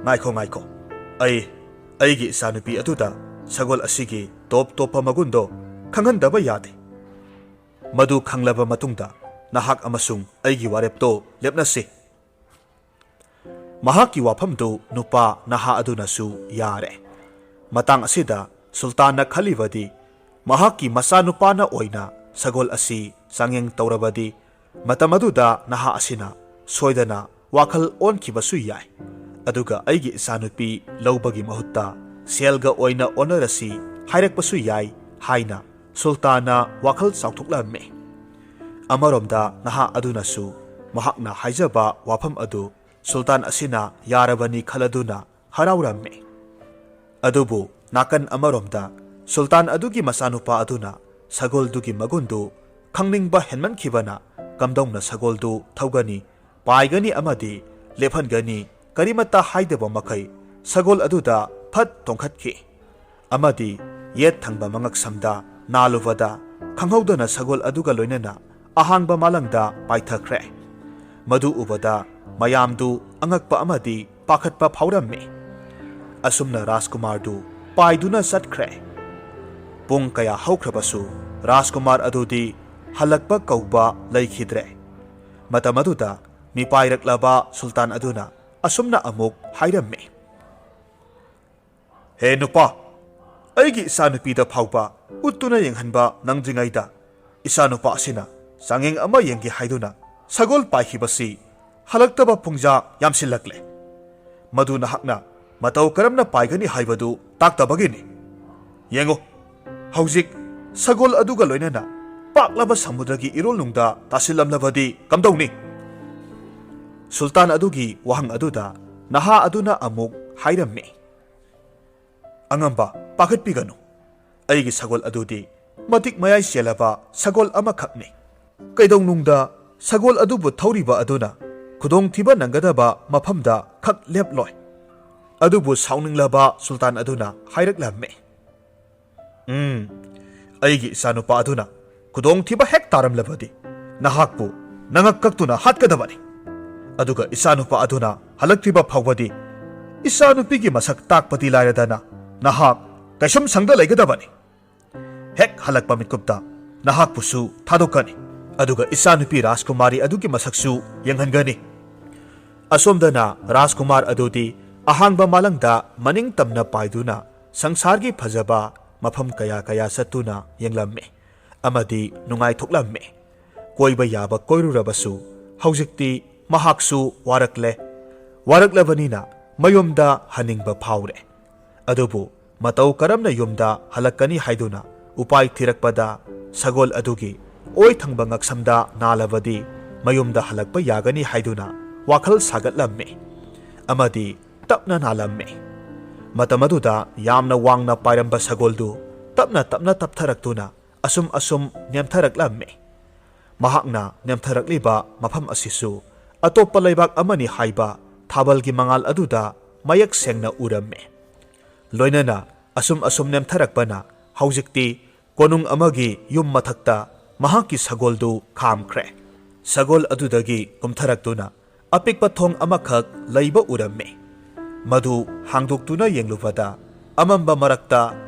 "ꯉꯥꯏꯈꯣ, ꯉꯥꯏꯈꯣ꯫ ꯑꯩ ꯑꯩꯒꯤ ꯏꯆꯥꯅꯨꯄꯤ ꯑꯗꯨꯗ ꯁꯒꯣꯜ ꯑꯁꯤꯒꯤ ꯇꯣꯞ ꯇꯣꯞꯄ ꯃꯒꯨꯟꯗꯣ ꯈꯪꯍꯟꯗꯕ ꯌꯥꯗꯦ꯫ ꯃꯗꯨ ꯈꯪꯂꯕ ꯃꯇꯨꯡꯗ ꯅꯍꯥꯛ ꯑꯃꯁꯨꯡ ꯑꯩꯒꯤ ꯋꯥꯔꯦꯞꯇꯣ ꯂꯦꯞꯅꯁꯤ꯫" ꯃꯍꯥꯛꯀꯤ ꯋꯥꯐꯝꯗꯨ ꯅꯨꯄꯥ ꯅꯍꯥ ꯑꯗꯨꯅꯁꯨ ꯌꯥꯔꯦ꯫ ꯃꯇꯥꯡ ꯑꯁꯤꯗ ꯁꯨꯜꯇꯥꯟꯅ ꯈꯜꯂꯤꯕꯗꯤ ꯃꯍꯥꯛꯀꯤ ꯃꯆꯥꯅꯨꯄꯥꯅ ꯑꯣꯏꯅ ꯁꯒꯣꯜ ꯑꯁꯤ ꯆꯥꯡꯌꯦꯡ ꯇꯧꯔꯕꯗꯤ ꯃꯇꯝ ꯑꯗꯨꯗ ꯅꯍꯥ ꯑꯁꯤꯅ ꯁꯣꯏꯗꯅ ꯋꯥꯈꯜ ꯑꯣꯟꯈꯤꯕꯁꯨ ꯌꯥꯏ꯫ ꯑꯗꯨꯒ ꯑꯩꯒꯤ ꯏꯆꯥꯅꯨꯄꯤ ꯂꯧꯕꯒꯤ ꯃꯍꯨꯠꯇ ꯁꯦꯜꯒ ꯑꯣꯏꯅ ꯑꯣꯟꯅꯔꯁꯤ ꯍꯥꯏꯔꯛꯄꯁꯨ ꯌꯥꯏ ꯍꯥꯏꯅ ꯁꯨꯜꯇꯥꯟꯅ ꯋꯥꯈꯜ ꯆꯥꯎꯊꯣꯛꯂꯝꯃꯤ꯫ ꯑꯃꯔꯣꯝꯗ ꯅꯍꯥ ꯑꯗꯨꯅꯁꯨ ꯃꯍꯥꯛꯅ ꯍꯥꯏꯖꯕ ꯋꯥꯐꯝ ꯑꯗꯨ ꯁꯨꯜꯇꯥꯟ ꯑꯁꯤꯅ ꯌꯥꯔꯕꯅꯤ ꯈꯜꯂꯗꯨꯅ ꯍꯔꯥꯎꯔꯝꯃꯤ꯫ ꯑꯗꯨꯕꯨ ꯅꯥꯀꯟ ꯑꯃꯔꯣꯝꯗ ꯁꯨꯜꯇꯥꯟ ꯑꯗꯨꯒꯤ ꯃꯆꯥꯅꯨꯄꯥ ꯑꯗꯨꯅ ꯁꯒꯣꯜꯗꯨꯒꯤ ꯃꯒꯨꯟꯗꯨ ꯈꯪꯅꯤꯡꯕ ꯍꯦꯟꯃꯟꯈꯤꯕꯅ ꯀꯝꯗꯧꯅ ꯁꯒꯣꯜꯗꯨ ꯊꯧꯒꯅꯤ, ꯄꯥꯏꯒꯅꯤ ꯑꯃꯗꯤ ꯂꯦꯞꯍꯟꯒꯅꯤ ꯀꯔꯤꯃꯠꯇ ꯍꯥꯏꯗꯕ ꯃꯈꯩ ꯁꯒꯣꯜ ꯑꯗꯨꯗ ꯐꯠ ꯇꯣꯡꯈꯠꯈꯤ꯫ ꯑꯃꯗꯤ ꯌꯦꯠ ꯊꯪꯕ ꯃꯉꯛꯁꯝꯗ ꯅꯥꯜꯂꯨꯕꯗ ꯈꯪꯍꯧꯗꯅ ꯁꯒꯣꯜ ꯑꯗꯨꯒ ꯂꯣꯏꯅꯅ ꯑꯍꯥꯡꯕ ꯃꯥꯂꯪꯗ ꯄꯥꯏꯊꯈ꯭ꯔꯦ꯫ ꯃꯗꯨ ꯎꯕꯗ ꯃꯌꯥꯝꯗꯨ ꯑꯉꯛꯄ ꯑꯃꯗꯤ ꯄꯥꯈꯠꯄ ꯐꯥꯎꯔꯝꯃꯤ꯫ ꯑꯁꯨꯝꯅ ꯔꯥꯖꯀꯨꯃꯥꯔꯗꯨ ꯄꯥꯏꯗꯨꯅ ꯆꯠꯈ꯭ꯔꯦ꯫ ꯄꯨꯡ ꯀꯌꯥ ꯍꯧꯈ꯭ꯔꯕꯁꯨ ꯔꯥꯖꯀꯨꯃꯥꯔ ꯑꯗꯨꯗꯤ ꯍꯜꯂꯛꯄ ꯀꯧꯕ ꯂꯩꯈꯤꯗ꯭ꯔꯦ꯫ ꯃꯇꯝ ꯑꯗꯨꯗ ꯃꯤꯄꯥꯏꯔꯛꯂꯕ ꯁꯨꯜꯇꯥꯟ ꯑꯗꯨꯅ ꯑꯁꯨꯝꯅ ꯑꯃꯨꯛ ꯍꯥꯏꯔꯝꯃꯤ, "ꯍꯦ ꯅꯨꯄꯥ, ꯑꯩꯒꯤ ꯏꯆꯥꯅꯨꯄꯤꯗ ꯐꯥꯎꯕ ꯎꯠꯇꯨꯅ ꯌꯦꯡꯍꯟꯕ ꯅꯪꯗ꯭ꯔꯤꯉꯩꯗ ꯏꯆꯥꯅꯨꯄꯥ ꯑꯁꯤꯅ ꯆꯥꯡꯌꯦꯡ ꯑꯃ ꯌꯦꯡꯒꯦ ꯍꯥꯏꯗꯨꯅ ꯁꯒꯣꯜ ꯄꯥꯏꯈꯤꯕꯁꯤ ꯍꯜꯂꯛꯇꯕ ꯄꯨꯡꯖꯥ ꯌꯥꯝꯁꯤꯜꯂꯛꯂꯦ꯫ ꯃꯗꯨ ꯅꯍꯥꯛꯅ ꯃꯇꯧ ꯀꯔꯝꯅ ꯄꯥꯏꯒꯅꯤ ꯍꯥꯏꯕꯗꯨ ꯇꯥꯛꯇꯕꯒꯤꯅꯤ꯫ ꯌꯦꯡꯉꯨ, ꯍꯧꯖꯤꯛ ꯁꯒꯣꯜ ꯑꯗꯨꯒ ꯂꯣꯏꯅꯅ ꯄꯥꯛꯂꯕ ꯁꯃꯨꯗ꯭ꯔꯒꯤ ꯏꯔꯣꯜꯅꯨꯡꯗ ꯇꯥꯁꯤꯜꯂꯝꯂꯕꯗꯤ ꯀꯝꯗꯧꯅꯤ?" ꯁꯨꯜꯇꯥꯟ ꯑꯗꯨꯒꯤ ꯋꯥꯍꯪ ꯑꯗꯨꯗ ꯅꯍꯥ ꯑꯗꯨꯅ ꯑꯃꯨꯛ ꯍꯥꯏꯔꯝꯃꯤ, "ꯑꯉꯝꯕ, ꯄꯥꯈꯠꯄꯤꯒꯅꯨ꯫ ꯑꯩꯒꯤ ꯁꯒꯣꯜ ꯑꯗꯨꯗꯤ ꯃꯇꯤꯛ ꯃꯌꯥꯏ ꯆꯦꯜꯂꯕ ꯁꯒꯣꯜ ꯑꯃꯈꯛꯅꯤ꯫ ꯀꯩꯗꯧꯅꯨꯡꯗ ꯁꯒꯣꯜ ꯑꯗꯨꯕꯨ ꯊꯧꯔꯤꯕ ꯑꯗꯨꯅ ꯈꯨꯗꯣꯡꯊꯤꯕ ꯅꯪꯒꯗꯕ ꯃꯐꯝꯗ ꯈꯛ ꯂꯦꯞꯂꯣꯏ꯫" ꯑꯗꯨꯕꯨ ꯁꯥꯎꯅꯤꯡꯂꯕ ꯁꯨꯜꯇꯥꯟ ꯑꯗꯨꯅ ꯍꯥꯏꯔꯛꯂꯝꯃꯤ, "ꯎꯝ, ꯑꯩꯒꯤ ꯏꯆꯥꯅꯨꯄꯥ ꯑꯗꯨꯅ ꯈꯨꯗꯣꯡꯊꯤꯕ ꯍꯦꯛ ꯇꯥꯔꯝꯂꯕꯗꯤ ꯅꯍꯥꯛꯄꯨ ꯅꯉꯛ ꯀꯛꯇꯨꯅ ꯍꯥꯠꯀꯗꯕꯅꯤ꯫ ꯑꯗꯨꯒ ꯏꯆꯥꯅꯨꯄꯥ ꯑꯗꯨꯅ ꯍꯜꯂꯛꯇ꯭ꯔꯤꯕ ꯐꯥꯎꯕꯗꯤ ꯏꯆꯥꯅꯨꯄꯤꯒꯤ ꯃꯁꯛ ꯇꯥꯛꯄꯗꯤ ꯂꯥꯏꯔꯗꯅ ꯅꯍꯥꯛ ꯀꯩꯁꯨꯝ ꯁꯪꯗ ꯂꯩꯒꯗꯕꯅꯤ꯫ ꯍꯦꯛ ꯍꯜꯂꯛꯄ ꯃꯤꯠꯀꯨꯞꯇ ꯅꯍꯥꯛꯄꯨꯁꯨ ꯊꯥꯗꯣꯛꯀꯅꯤ꯫ ꯑꯗꯨꯒ ꯏꯆꯥꯅꯨꯄꯤ ꯔꯥꯖꯀꯨꯃꯥꯔꯤ ꯑꯗꯨꯒꯤ ꯃꯁꯛꯁꯨ ꯌꯦꯡꯍꯟꯒꯅꯤ꯫" ꯑꯁꯣꯝꯗꯅ ꯔꯥꯖꯀꯨꯃꯥꯔ ꯑꯗꯨꯗꯤ ꯑꯍꯥꯡꯕ ꯃꯥꯂꯪꯗ ꯃꯅꯤꯡ ꯇꯝꯅ ꯄꯥꯏꯗꯨꯅ ꯁꯪꯁꯥꯔꯒꯤ ꯐꯖꯕ ꯃꯐꯝ ꯀꯌꯥ ꯀꯌꯥ ꯆꯠꯇꯨꯅ ꯌꯦꯡꯂꯝꯃꯤ ꯑꯃꯗꯤ ꯅꯨꯡꯉꯥꯏꯊꯣꯛꯂꯝꯃꯤ꯫ ꯀꯣꯏꯕ ꯌꯥꯕ ꯀꯣꯏꯔꯨꯔꯕꯁꯨ ꯍꯧꯖꯤꯛꯇꯤ ꯃꯍꯥꯛꯁꯨ ꯋꯥꯔꯛꯂꯦ꯫ ꯋꯥꯔꯛꯂꯕꯅꯤꯅ ꯃꯌꯨꯝꯗ ꯍꯟꯅꯤꯡꯕ ꯐꯥꯎꯔꯦ꯫ ꯑꯗꯨꯕꯨ ꯃꯇꯧ ꯀꯔꯝꯅ ꯌꯨꯝꯗ ꯍꯜꯂꯛꯀꯅꯤ ꯍꯥꯏꯗꯨꯅ ꯎꯄꯥꯏ ꯊꯤꯔꯛꯄꯗ, ꯁꯒꯣꯜ ꯑꯗꯨꯒꯤ ꯑꯣꯏ ꯊꯪꯕ ꯉꯛꯁꯝꯗ ꯅꯥꯜꯂꯕꯗꯤ ꯃꯌꯨꯝꯗ ꯍꯜꯂꯛꯄ ꯌꯥꯒꯅꯤ ꯍꯥꯏꯗꯨꯅ ꯋꯥꯈꯜ ꯁꯥꯒꯠꯂꯝꯃꯤ ꯑꯃꯗꯤ ꯇꯞꯅ ꯅꯥꯜꯂꯝꯃꯤ꯫ ꯃꯇꯝ ꯑꯗꯨꯗ ꯌꯥꯝꯅ ꯋꯥꯡꯅ ꯄꯥꯏꯔꯝꯕ ꯁꯒꯣꯜꯗꯨ ꯇꯞꯅ ꯇꯞꯅ ꯇꯞꯊꯔꯛꯇꯨꯅ ꯑꯁꯨꯝ ꯑꯁꯨꯝ ꯅꯦꯝꯊꯔꯛꯂꯝꯃꯤ꯫ ꯃꯍꯥꯛꯅ ꯅꯦꯝꯊꯔꯛꯂꯤꯕ ꯃꯐꯝ ꯑꯁꯤꯁꯨ ꯑꯇꯣꯞꯄ ꯂꯩꯕꯥꯛ ꯑꯃꯅꯤ ꯍꯥꯏꯕ ꯊꯥꯕꯜꯒꯤ ꯃꯉꯥꯜ ꯑꯗꯨꯗ ꯃꯌꯦꯛ ꯁꯦꯡꯅ ꯎꯔꯝꯃꯤ꯫ ꯂꯣꯏꯅꯅ ꯑꯁꯨꯝ ꯑꯁꯨꯝ ꯅꯦꯝꯊꯔꯛꯄꯅ ꯍꯧꯖꯤꯛꯇꯤ ꯀꯣꯅꯨꯡ ꯑꯃꯒꯤ ꯌꯨꯝ ꯃꯊꯛꯇ ꯃꯍꯥꯛꯀꯤ ꯁꯒꯣꯜꯗꯨ ꯈꯥꯝꯈ꯭ꯔꯦ꯫ ꯁꯒꯣꯜ ꯑꯗꯨꯗꯒꯤ ꯀꯨꯝꯊꯔꯛꯇꯨꯅ ꯑꯄꯤꯛꯄ ꯊꯣꯡ ꯑꯃꯈꯛ ꯂꯩꯕ ꯎꯔꯝꯃꯤ꯫ ꯃꯗꯨ ꯍꯥꯡꯗꯣꯛꯇꯨꯅ ꯌꯦꯡꯂꯨꯕꯗ ꯑꯃꯝꯕ ꯃꯔꯛꯇ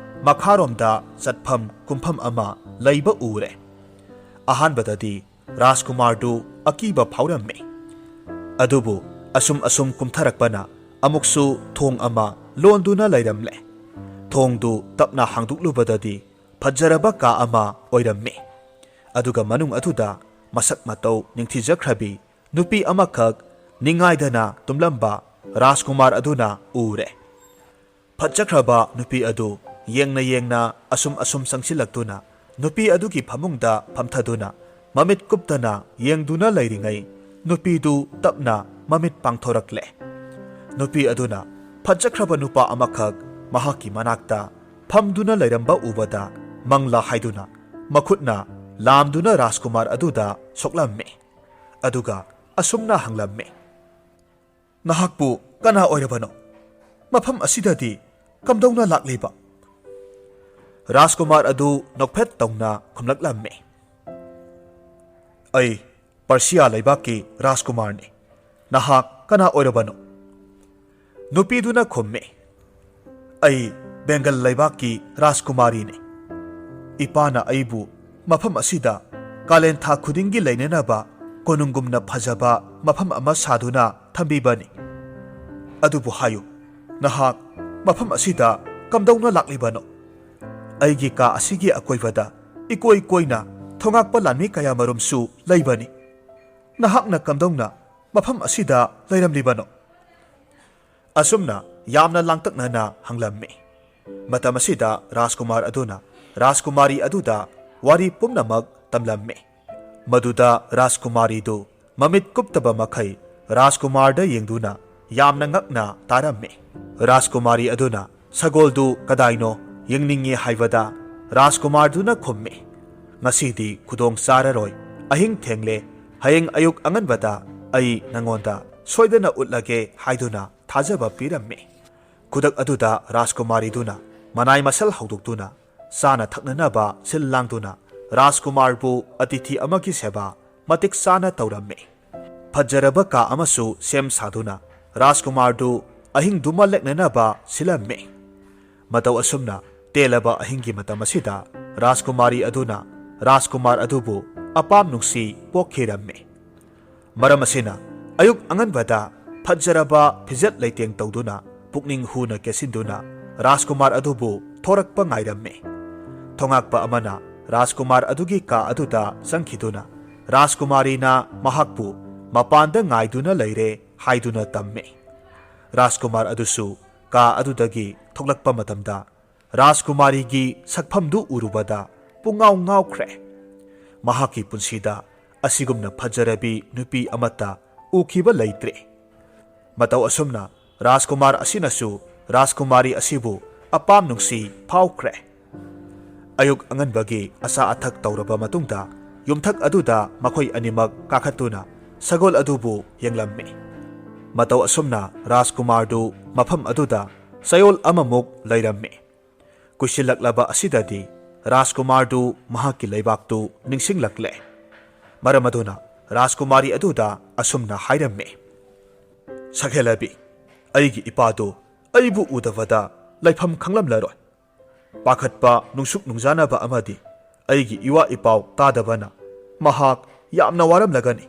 ꯃꯈꯥꯔꯣꯝꯗ ꯆꯠꯐꯝ ꯀꯨꯝꯐꯝ ꯑꯃ ꯂꯩꯕ ꯎꯔꯦ꯫ ꯑꯍꯥꯟꯕꯗꯗꯤ ꯔꯥꯖꯀꯨꯃꯥꯔꯗꯨ ꯑꯀꯤꯕ ꯐꯥꯎꯔꯝꯃꯤ꯫ ꯑꯗꯨꯕꯨ ꯑꯁꯨꯝ ꯑꯁꯨꯝ ꯀꯨꯝꯊꯔꯛꯄꯅ ꯑꯃꯨꯛꯁꯨ ꯊꯣꯡ ꯑꯃ ꯂꯣꯟꯗꯨꯅ ꯂꯩꯔꯝꯂꯦ꯫ ꯊꯣꯡꯗꯨ ꯇꯞꯅ ꯍꯥꯡꯗꯣꯛꯂꯨꯕꯗꯗꯤ ꯐꯖꯔꯕ ꯀꯥ ꯑꯃ ꯑꯣꯏꯔꯝꯃꯤ꯫ ꯑꯗꯨꯒ ꯃꯅꯨꯡ ꯑꯗꯨꯗ ꯃꯁꯛ ꯃꯇꯧ ꯅꯤꯡꯊꯤꯖꯈ꯭ꯔꯕꯤ ꯅꯨꯄꯤ ꯑꯃꯈꯛ ꯅꯤꯡꯉꯥꯏꯗꯅ ꯇꯨꯝꯂꯝꯕ ꯔꯥꯖꯀꯨꯃꯥꯔ ꯑꯗꯨꯅ ꯎꯔꯦ꯫ ꯐꯠꯖꯈ꯭ꯔꯕ ꯅꯨꯄꯤ ꯑꯗꯨ ꯌꯦꯡꯅ ꯌꯦꯡꯅ ꯑꯁꯨꯝ ꯑꯁꯨꯝ ꯆꯪꯁꯤꯜꯂꯛꯇꯨꯅ ꯅꯨꯄꯤ ꯑꯗꯨꯒꯤ ꯐꯃꯨꯡꯗ ꯐꯝꯊꯗꯨꯅ ꯃꯃꯤꯠ ꯀꯨꯞꯇꯅ ꯌꯦꯡꯗꯨꯅ ꯂꯩꯔꯤꯉꯩ, ꯅꯨꯄꯤꯗꯨ ꯇꯞꯅ ꯃꯃꯤꯠ ꯄꯥꯡꯊꯣꯔꯛꯂꯦ꯫ ꯅꯨꯄꯤ ꯑꯗꯨꯅ ꯐꯠꯖꯈ꯭ꯔꯕ ꯅꯨꯄꯥ ꯑꯃꯈꯛ ꯃꯍꯥꯛꯀꯤ ꯃꯅꯥꯛꯇ ꯐꯝꯗꯨꯅ ꯂꯩꯔꯝꯕ ꯎꯕꯗ ꯃꯪꯂꯥ ꯍꯥꯏꯗꯨꯅ ꯃꯈꯨꯠꯅ ꯂꯥꯝꯗꯨꯅ ꯔꯥꯖꯀꯨꯃꯥꯔ ꯑꯗꯨꯗ ꯁꯣꯛꯂꯝꯃꯤ꯫ ꯑꯗꯨꯒ ꯑꯁꯨꯝꯅ ꯍꯪꯂꯝꯃꯤ, "ꯅꯍꯥꯛꯄꯨ ꯀꯅꯥ ꯑꯣꯏꯔꯕꯅꯣ? ꯃꯐꯝ ꯑꯁꯤꯗꯗꯤ ꯀꯝꯗꯧꯅ ꯂꯥꯛꯂꯤꯕ?" ꯔꯥꯖꯀꯨꯃꯥꯔ ꯑꯗꯨ ꯅꯣꯛꯐꯦꯠ ꯇꯧꯅ ꯈꯨꯝꯂꯛꯂꯝꯃꯤ, "ꯑꯩ ꯄꯔꯁꯤꯌꯥ ꯂꯩꯕꯥꯛꯀꯤ ꯔꯥꯖꯀꯨꯃꯥꯔꯅꯤ꯫ ꯅꯍꯥꯛ ꯀꯅꯥ ꯑꯣꯏꯔꯕꯅꯣ?" ꯅꯨꯄꯤꯗꯨꯅ ꯈꯨꯝꯃꯤ, "ꯑꯩ ꯕꯦꯡꯒꯜ ꯂꯩꯕꯥꯛꯀꯤ ꯔꯥꯖꯀꯨꯃꯥꯔꯤꯅꯤ꯫ ꯏꯄꯥꯅ ꯑꯩꯕꯨ ꯃꯐꯝ ꯑꯁꯤꯗ ꯀꯥꯂꯦꯟ ꯊꯥ ꯈꯨꯗꯤꯡꯒꯤ ꯂꯩꯅꯅꯕ ꯀꯣꯅꯨꯡꯒꯨꯝꯅ ꯐꯖꯕ ꯃꯐꯝ ꯑꯃ ꯁꯥꯗꯨꯅ ꯊꯝꯕꯤꯕꯅꯤ꯫ ꯑꯗꯨꯕꯨ ꯍꯥꯏꯌꯨ, ꯅꯍꯥꯛ ꯃꯐꯝ ꯑꯁꯤꯗ ꯀꯝꯗꯧꯅ ꯂꯥꯛꯂꯤꯕꯅꯣ? ꯑꯩꯒꯤ ꯀꯥ ꯑꯁꯤꯒꯤ ꯑꯀꯣꯏꯕꯗ ꯏꯀꯣꯏ ꯀꯣꯏꯅ ꯊꯣꯉꯥꯛꯄ ꯂꯥꯟꯃꯤ ꯀꯌꯥꯃꯔꯨꯝꯁꯨ ꯂꯩꯕꯅꯤ꯫ ꯅꯍꯥꯛꯅ ꯀꯝꯗꯧꯅ ꯃꯐꯝ ꯑꯁꯤꯗ ꯂꯩꯔꯝꯂꯤꯕꯅꯣ?" ꯑꯁꯨꯝꯅ ꯌꯥꯝꯅ ꯂꯥꯡꯇꯛꯅꯅ ꯍꯪꯂꯝꯃꯤ꯫ ꯃꯇꯝ ꯑꯁꯤꯗ ꯔꯥꯖꯀꯨꯃꯥꯔ ꯑꯗꯨꯅ ꯔꯥꯖꯀꯨꯃꯥꯔꯤ ꯑꯗꯨꯗ ꯋꯥꯔꯤ ꯄꯨꯝꯅꯃꯛ ꯇꯝꯂꯝꯃꯤ꯫ ꯃꯗꯨꯗ ꯔꯥꯖꯀꯨꯃꯥꯔꯤꯗꯨ ꯃꯃꯤꯠ ꯀꯨꯞꯇꯕ ꯃꯈꯩ ꯔꯥꯖꯀꯨꯃꯥꯔꯗ ꯌꯦꯡꯗꯨꯅ ꯌꯥꯝꯅ ꯉꯛꯅ ꯇꯥꯔꯝꯃꯤ꯫ ꯔꯥꯖꯀꯨꯃꯥꯔꯤ ꯑꯗꯨꯅ ꯁꯒꯣꯜꯗꯨ ꯀꯗꯥꯏꯅꯣ ꯌꯦꯡꯅꯤꯡꯉꯤ ꯍꯥꯏꯕꯗ ꯔꯥꯖꯀꯨꯃꯥꯔꯗꯨꯅ ꯈꯨꯝꯃꯤ, "ꯉꯁꯤꯗꯤ ꯈꯨꯗꯣꯡ ꯆꯥꯔꯔꯣꯏ, ꯑꯍꯤꯡ ꯊꯦꯡꯂꯦ, ꯍꯌꯦꯡ ꯑꯌꯨꯛ ꯑꯉꯟꯕꯗ ꯑꯩ ꯅꯉꯣꯟꯗ ꯁꯣꯏꯗꯅ ꯎꯠꯂꯒꯦ" ꯍꯥꯏꯗꯨꯅ ꯊꯥꯖꯕ ꯄꯤꯔꯝꯃꯤ꯫ ꯈꯨꯗꯛ ꯑꯗꯨꯗ ꯔꯥꯖꯀꯨꯃꯥꯔꯤꯗꯨꯅ ꯃꯅꯥꯏ ꯃꯁꯜ ꯍꯧꯗꯣꯛꯇꯨꯅ ꯆꯥꯅ ꯊꯛꯅꯅꯕ ꯁꯤꯜ ꯂꯥꯡꯗꯨꯅ ꯔꯥꯖꯀꯨꯃꯥꯔꯕꯨ ꯑꯇꯤꯊꯤ ꯑꯃꯒꯤ ꯁꯦꯕꯥ ꯃꯇꯤꯛ ꯆꯥꯅ ꯇꯧꯔꯝꯃꯤ꯫ ꯐꯖꯔꯕ ꯀꯥ ꯑꯃꯁꯨ ꯁꯦꯝ ꯁꯥꯗꯨꯅ ꯔꯥꯖꯀꯨꯃꯥꯔꯗꯨ ꯑꯍꯤꯡꯗꯨꯃ ꯂꯦꯛꯅꯅꯕ ꯁꯤꯜꯂꯝꯃꯤ꯫ ꯃꯇꯧ ꯑꯁꯨꯝꯅ ꯇꯦꯜꯂꯕ ꯑꯍꯤꯡꯒꯤ ꯃꯇꯝ ꯑꯁꯤꯗ ꯔꯥꯖꯀꯨꯃꯥꯔꯤ ꯑꯗꯨꯅ ꯔꯥꯖꯀꯨꯃꯥꯔ ꯑꯗꯨꯕꯨ ꯑꯄꯥꯝ ꯅꯨꯡꯁꯤ ꯄꯣꯛꯈꯤꯔꯝꯃꯤ꯫ ꯃꯔꯝ ꯑꯁꯤꯅ ꯑꯌꯨꯛ ꯑꯉꯟꯕꯗ ꯐꯖꯔꯕ ꯐꯤꯖꯦꯠ ꯂꯩꯇꯦꯡ ꯇꯧꯗꯨꯅ ꯄꯨꯛꯅꯤꯡ ꯍꯨꯅ ꯀꯦꯁꯤꯟꯗꯨꯅ ꯔꯥꯖꯀꯨꯃꯥꯔ ꯑꯗꯨꯕꯨ ꯊꯣꯔꯛꯄ ꯉꯥꯏꯔꯝꯃꯤ꯫ ꯊꯣꯉꯥꯛꯄ ꯑꯃꯅ ꯔꯥꯖꯀꯨꯃꯥꯔ ꯑꯗꯨꯒꯤ ꯀꯥ ꯑꯗꯨꯗ ꯆꯪꯈꯤꯗꯨꯅ ꯔꯥꯖꯀꯨꯃꯥꯔꯤꯅ ꯃꯍꯥꯛꯄꯨ ꯃꯄꯥꯟꯗ ꯉꯥꯏꯗꯨꯅ ꯂꯩꯔꯦ ꯍꯥꯏꯗꯨꯅ ꯇꯝꯃꯤ꯫ ꯔꯥꯖꯀꯨꯃꯥꯔ ꯑꯗꯨꯁꯨ ꯀꯥ ꯑꯗꯨꯗꯒꯤ ꯊꯣꯛꯂꯛꯄ ꯃꯇꯝꯗ ꯔꯥꯖꯀꯨꯃꯥꯔꯤꯒꯤ ꯁꯛꯐꯝꯗꯨ ꯎꯔꯨꯕꯗ ꯄꯨꯡꯉꯥꯎ ꯉꯥꯎꯈ꯭ꯔꯦ꯫ ꯃꯍꯥꯛꯀꯤ ꯄꯨꯟꯁꯤꯗ ꯑꯁꯤꯒꯨꯝꯅ ꯐꯖꯔꯕꯤ ꯅꯨꯄꯤ ꯑꯃꯠꯇ ꯎꯈꯤꯕ ꯂꯩꯇ꯭ꯔꯦ꯫ ꯃꯇꯧ ꯑꯁꯨꯝꯅ ꯔꯥꯖꯀꯨꯃꯥꯔ ꯑꯁꯤꯅꯁꯨ ꯔꯥꯖꯀꯨꯃꯥꯔꯤ ꯑꯁꯤꯕꯨ ꯑꯄꯥꯝ ꯅꯨꯡꯁꯤ ꯐꯥꯎꯈ꯭ꯔꯦ꯫ ꯑꯌꯨꯛ ꯑꯉꯟꯕꯒꯤ ꯑꯆꯥ ꯑꯊꯛ ꯇꯧꯔꯕ ꯃꯇꯨꯡꯗ ꯌꯨꯝꯊꯛ ꯑꯗꯨꯗ ꯃꯈꯣꯏ ꯑꯅꯤꯃꯛ ꯀꯥꯈꯠꯇꯨꯅ ꯁꯒꯣꯜ ꯑꯗꯨꯕꯨ ꯌꯦꯡꯂꯝꯃꯤ꯫ ꯃꯇꯧ ꯑꯁꯨꯝꯅ ꯔꯥꯖꯀꯨꯃꯥꯔꯗꯨ ꯃꯐꯝ ꯑꯗꯨꯗ ꯆꯌꯣꯜ ꯑꯃꯃꯨꯛ ꯂꯩꯔꯝꯃꯤ꯫ ꯀꯨꯏꯁꯤꯜꯂꯛꯂꯕ ꯑꯁꯤꯗꯗꯤ ꯔꯥꯖꯀꯨꯃꯥꯔꯗꯨ ꯃꯍꯥꯛꯀꯤ ꯂꯩꯕꯥꯛꯇꯨ ꯅꯤꯡꯁꯤꯡꯂꯛꯂꯦ꯫ ꯃꯔꯝ ꯑꯗꯨꯅ ꯔꯥꯖꯀꯨꯃꯥꯔꯤ ꯑꯗꯨꯗ ꯑꯁꯨꯝꯅ ꯍꯥꯏꯔꯝꯃꯤ, "ꯁꯛꯍꯦꯜꯂꯕꯤ, ꯑꯩꯒꯤ ꯏꯄꯥꯗꯨ ꯑꯩꯕꯨ ꯎꯗꯕꯗ ꯂꯩꯐꯝ ꯈꯪꯂꯝꯂꯔꯣꯏ꯫ ꯄꯥꯈꯠꯄ, ꯅꯨꯡꯁꯨꯛ ꯅꯨꯡꯖꯥꯅꯕ ꯑꯃꯗꯤ ꯑꯩꯒꯤ ꯏꯋꯥ ꯏꯄꯥꯎ ꯇꯥꯗꯕꯅ ꯃꯍꯥꯛ ꯌꯥꯝꯅ ꯋꯥꯔꯝꯂꯒꯅꯤ꯫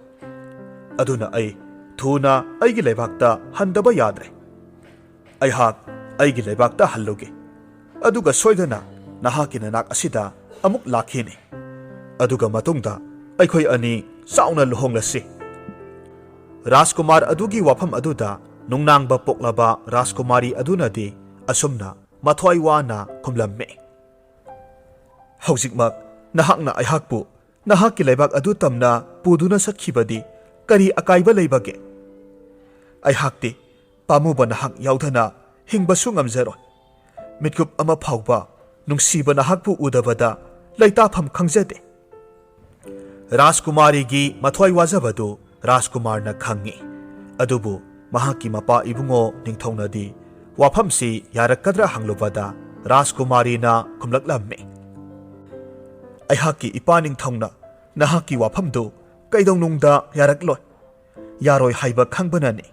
ꯑꯗꯨꯅ ꯑꯩ ꯊꯨꯅ ꯑꯩꯒꯤ ꯂꯩꯕꯥꯛꯇ ꯍꯟꯗꯕ ꯌꯥꯗ꯭ꯔꯦ꯫ ꯑꯩꯍꯥꯛ ꯑꯩꯒꯤ ꯂꯩꯕꯥꯛꯇ ꯍꯜꯂꯨꯒꯦ, ꯑꯗꯨꯒ ꯁꯣꯏꯗꯅ ꯅꯍꯥꯛꯀꯤ ꯅꯅꯥꯛ ꯑꯁꯤꯗ ꯑꯃꯨꯛ ꯂꯥꯛꯈꯤꯅꯤ꯫ ꯑꯗꯨꯒ ꯃꯇꯨꯡꯗ ꯑꯩꯈꯣꯏ ꯑꯅꯤ ꯆꯥꯎꯅ ꯂꯨꯍꯣꯡꯂꯁꯤ꯫ ꯔꯥꯖꯀꯨꯃꯥꯔ ꯑꯗꯨꯒꯤ ꯋꯥꯐꯝ ꯑꯗꯨꯗ ꯅꯨꯡꯅꯥꯡꯕ ꯄꯣꯛꯂꯕ ꯔꯥꯖꯀꯨꯃꯥꯔꯤ ꯑꯗꯨꯅꯗꯤ ꯑꯁꯨꯝꯅ ꯃꯊ꯭ꯋꯥꯏ ꯋꯥꯅ ꯈꯨꯝꯂꯝꯃꯤ, "ꯍꯧꯖꯤꯛꯃꯛ ꯅꯍꯥꯛꯅ ꯑꯩꯍꯥꯛꯄꯨ ꯅꯍꯥꯛꯀꯤ ꯂꯩꯕꯥꯛ ꯑꯗꯨ ꯇꯝꯅ ꯄꯨꯗꯨꯅ ꯆꯠꯈꯤꯕꯗꯤ ꯀꯔꯤ ꯑꯀꯥꯏꯕ ꯂꯩꯕꯒꯦ? ꯑꯩꯍꯥꯛꯇꯤ ꯄꯥꯝꯃꯨꯕ ꯅꯍꯥꯛ ꯌꯥꯎꯗꯅ ꯍꯤꯡꯕꯁꯨ ꯉꯝꯖꯔꯣꯏ꯫ ꯃꯤꯠꯀꯨꯞ ꯑꯃ ꯐꯥꯎꯕ ꯅꯨꯡꯁꯤꯕ ꯅꯍꯥꯛꯄꯨ ꯎꯗꯕꯗ ꯂꯩꯇꯥꯐꯝ ꯈꯪꯖꯗꯦ꯫" ꯔꯥꯖꯀꯨꯃꯥꯔꯤꯒꯤ ꯃꯊ꯭ꯋꯥꯏ ꯋꯥꯖꯕꯗꯨ ꯔꯥꯖꯀꯨꯃꯥꯔꯅ ꯈꯪꯏ꯫ ꯑꯗꯨꯕꯨ ꯃꯍꯥꯛꯀꯤ ꯃꯄꯥ ꯏꯕꯨꯡꯉꯣ ꯅꯤꯡꯊꯧꯅꯗꯤ ꯋꯥꯐꯝꯁꯤ ꯌꯥꯔꯛꯀꯗ꯭ꯔꯥ ꯍꯪꯂꯨꯕꯗ ꯔꯥꯖꯀꯨꯃꯥꯔꯤꯅ ꯈꯨꯝꯂꯛꯂꯝꯃꯤ, "ꯑꯩꯍꯥꯛꯀꯤ ꯏꯄꯥ ꯅꯤꯡꯊꯧꯅ ꯅꯍꯥꯛꯀꯤ ꯋꯥꯐꯝꯗꯨ ꯀꯩꯗꯧꯅꯨꯡꯗ ꯌꯥꯔꯛꯂꯣꯏ꯫ ꯌꯥꯔꯣꯏ ꯍꯥꯏꯕ ꯈꯪꯕꯅꯅꯤ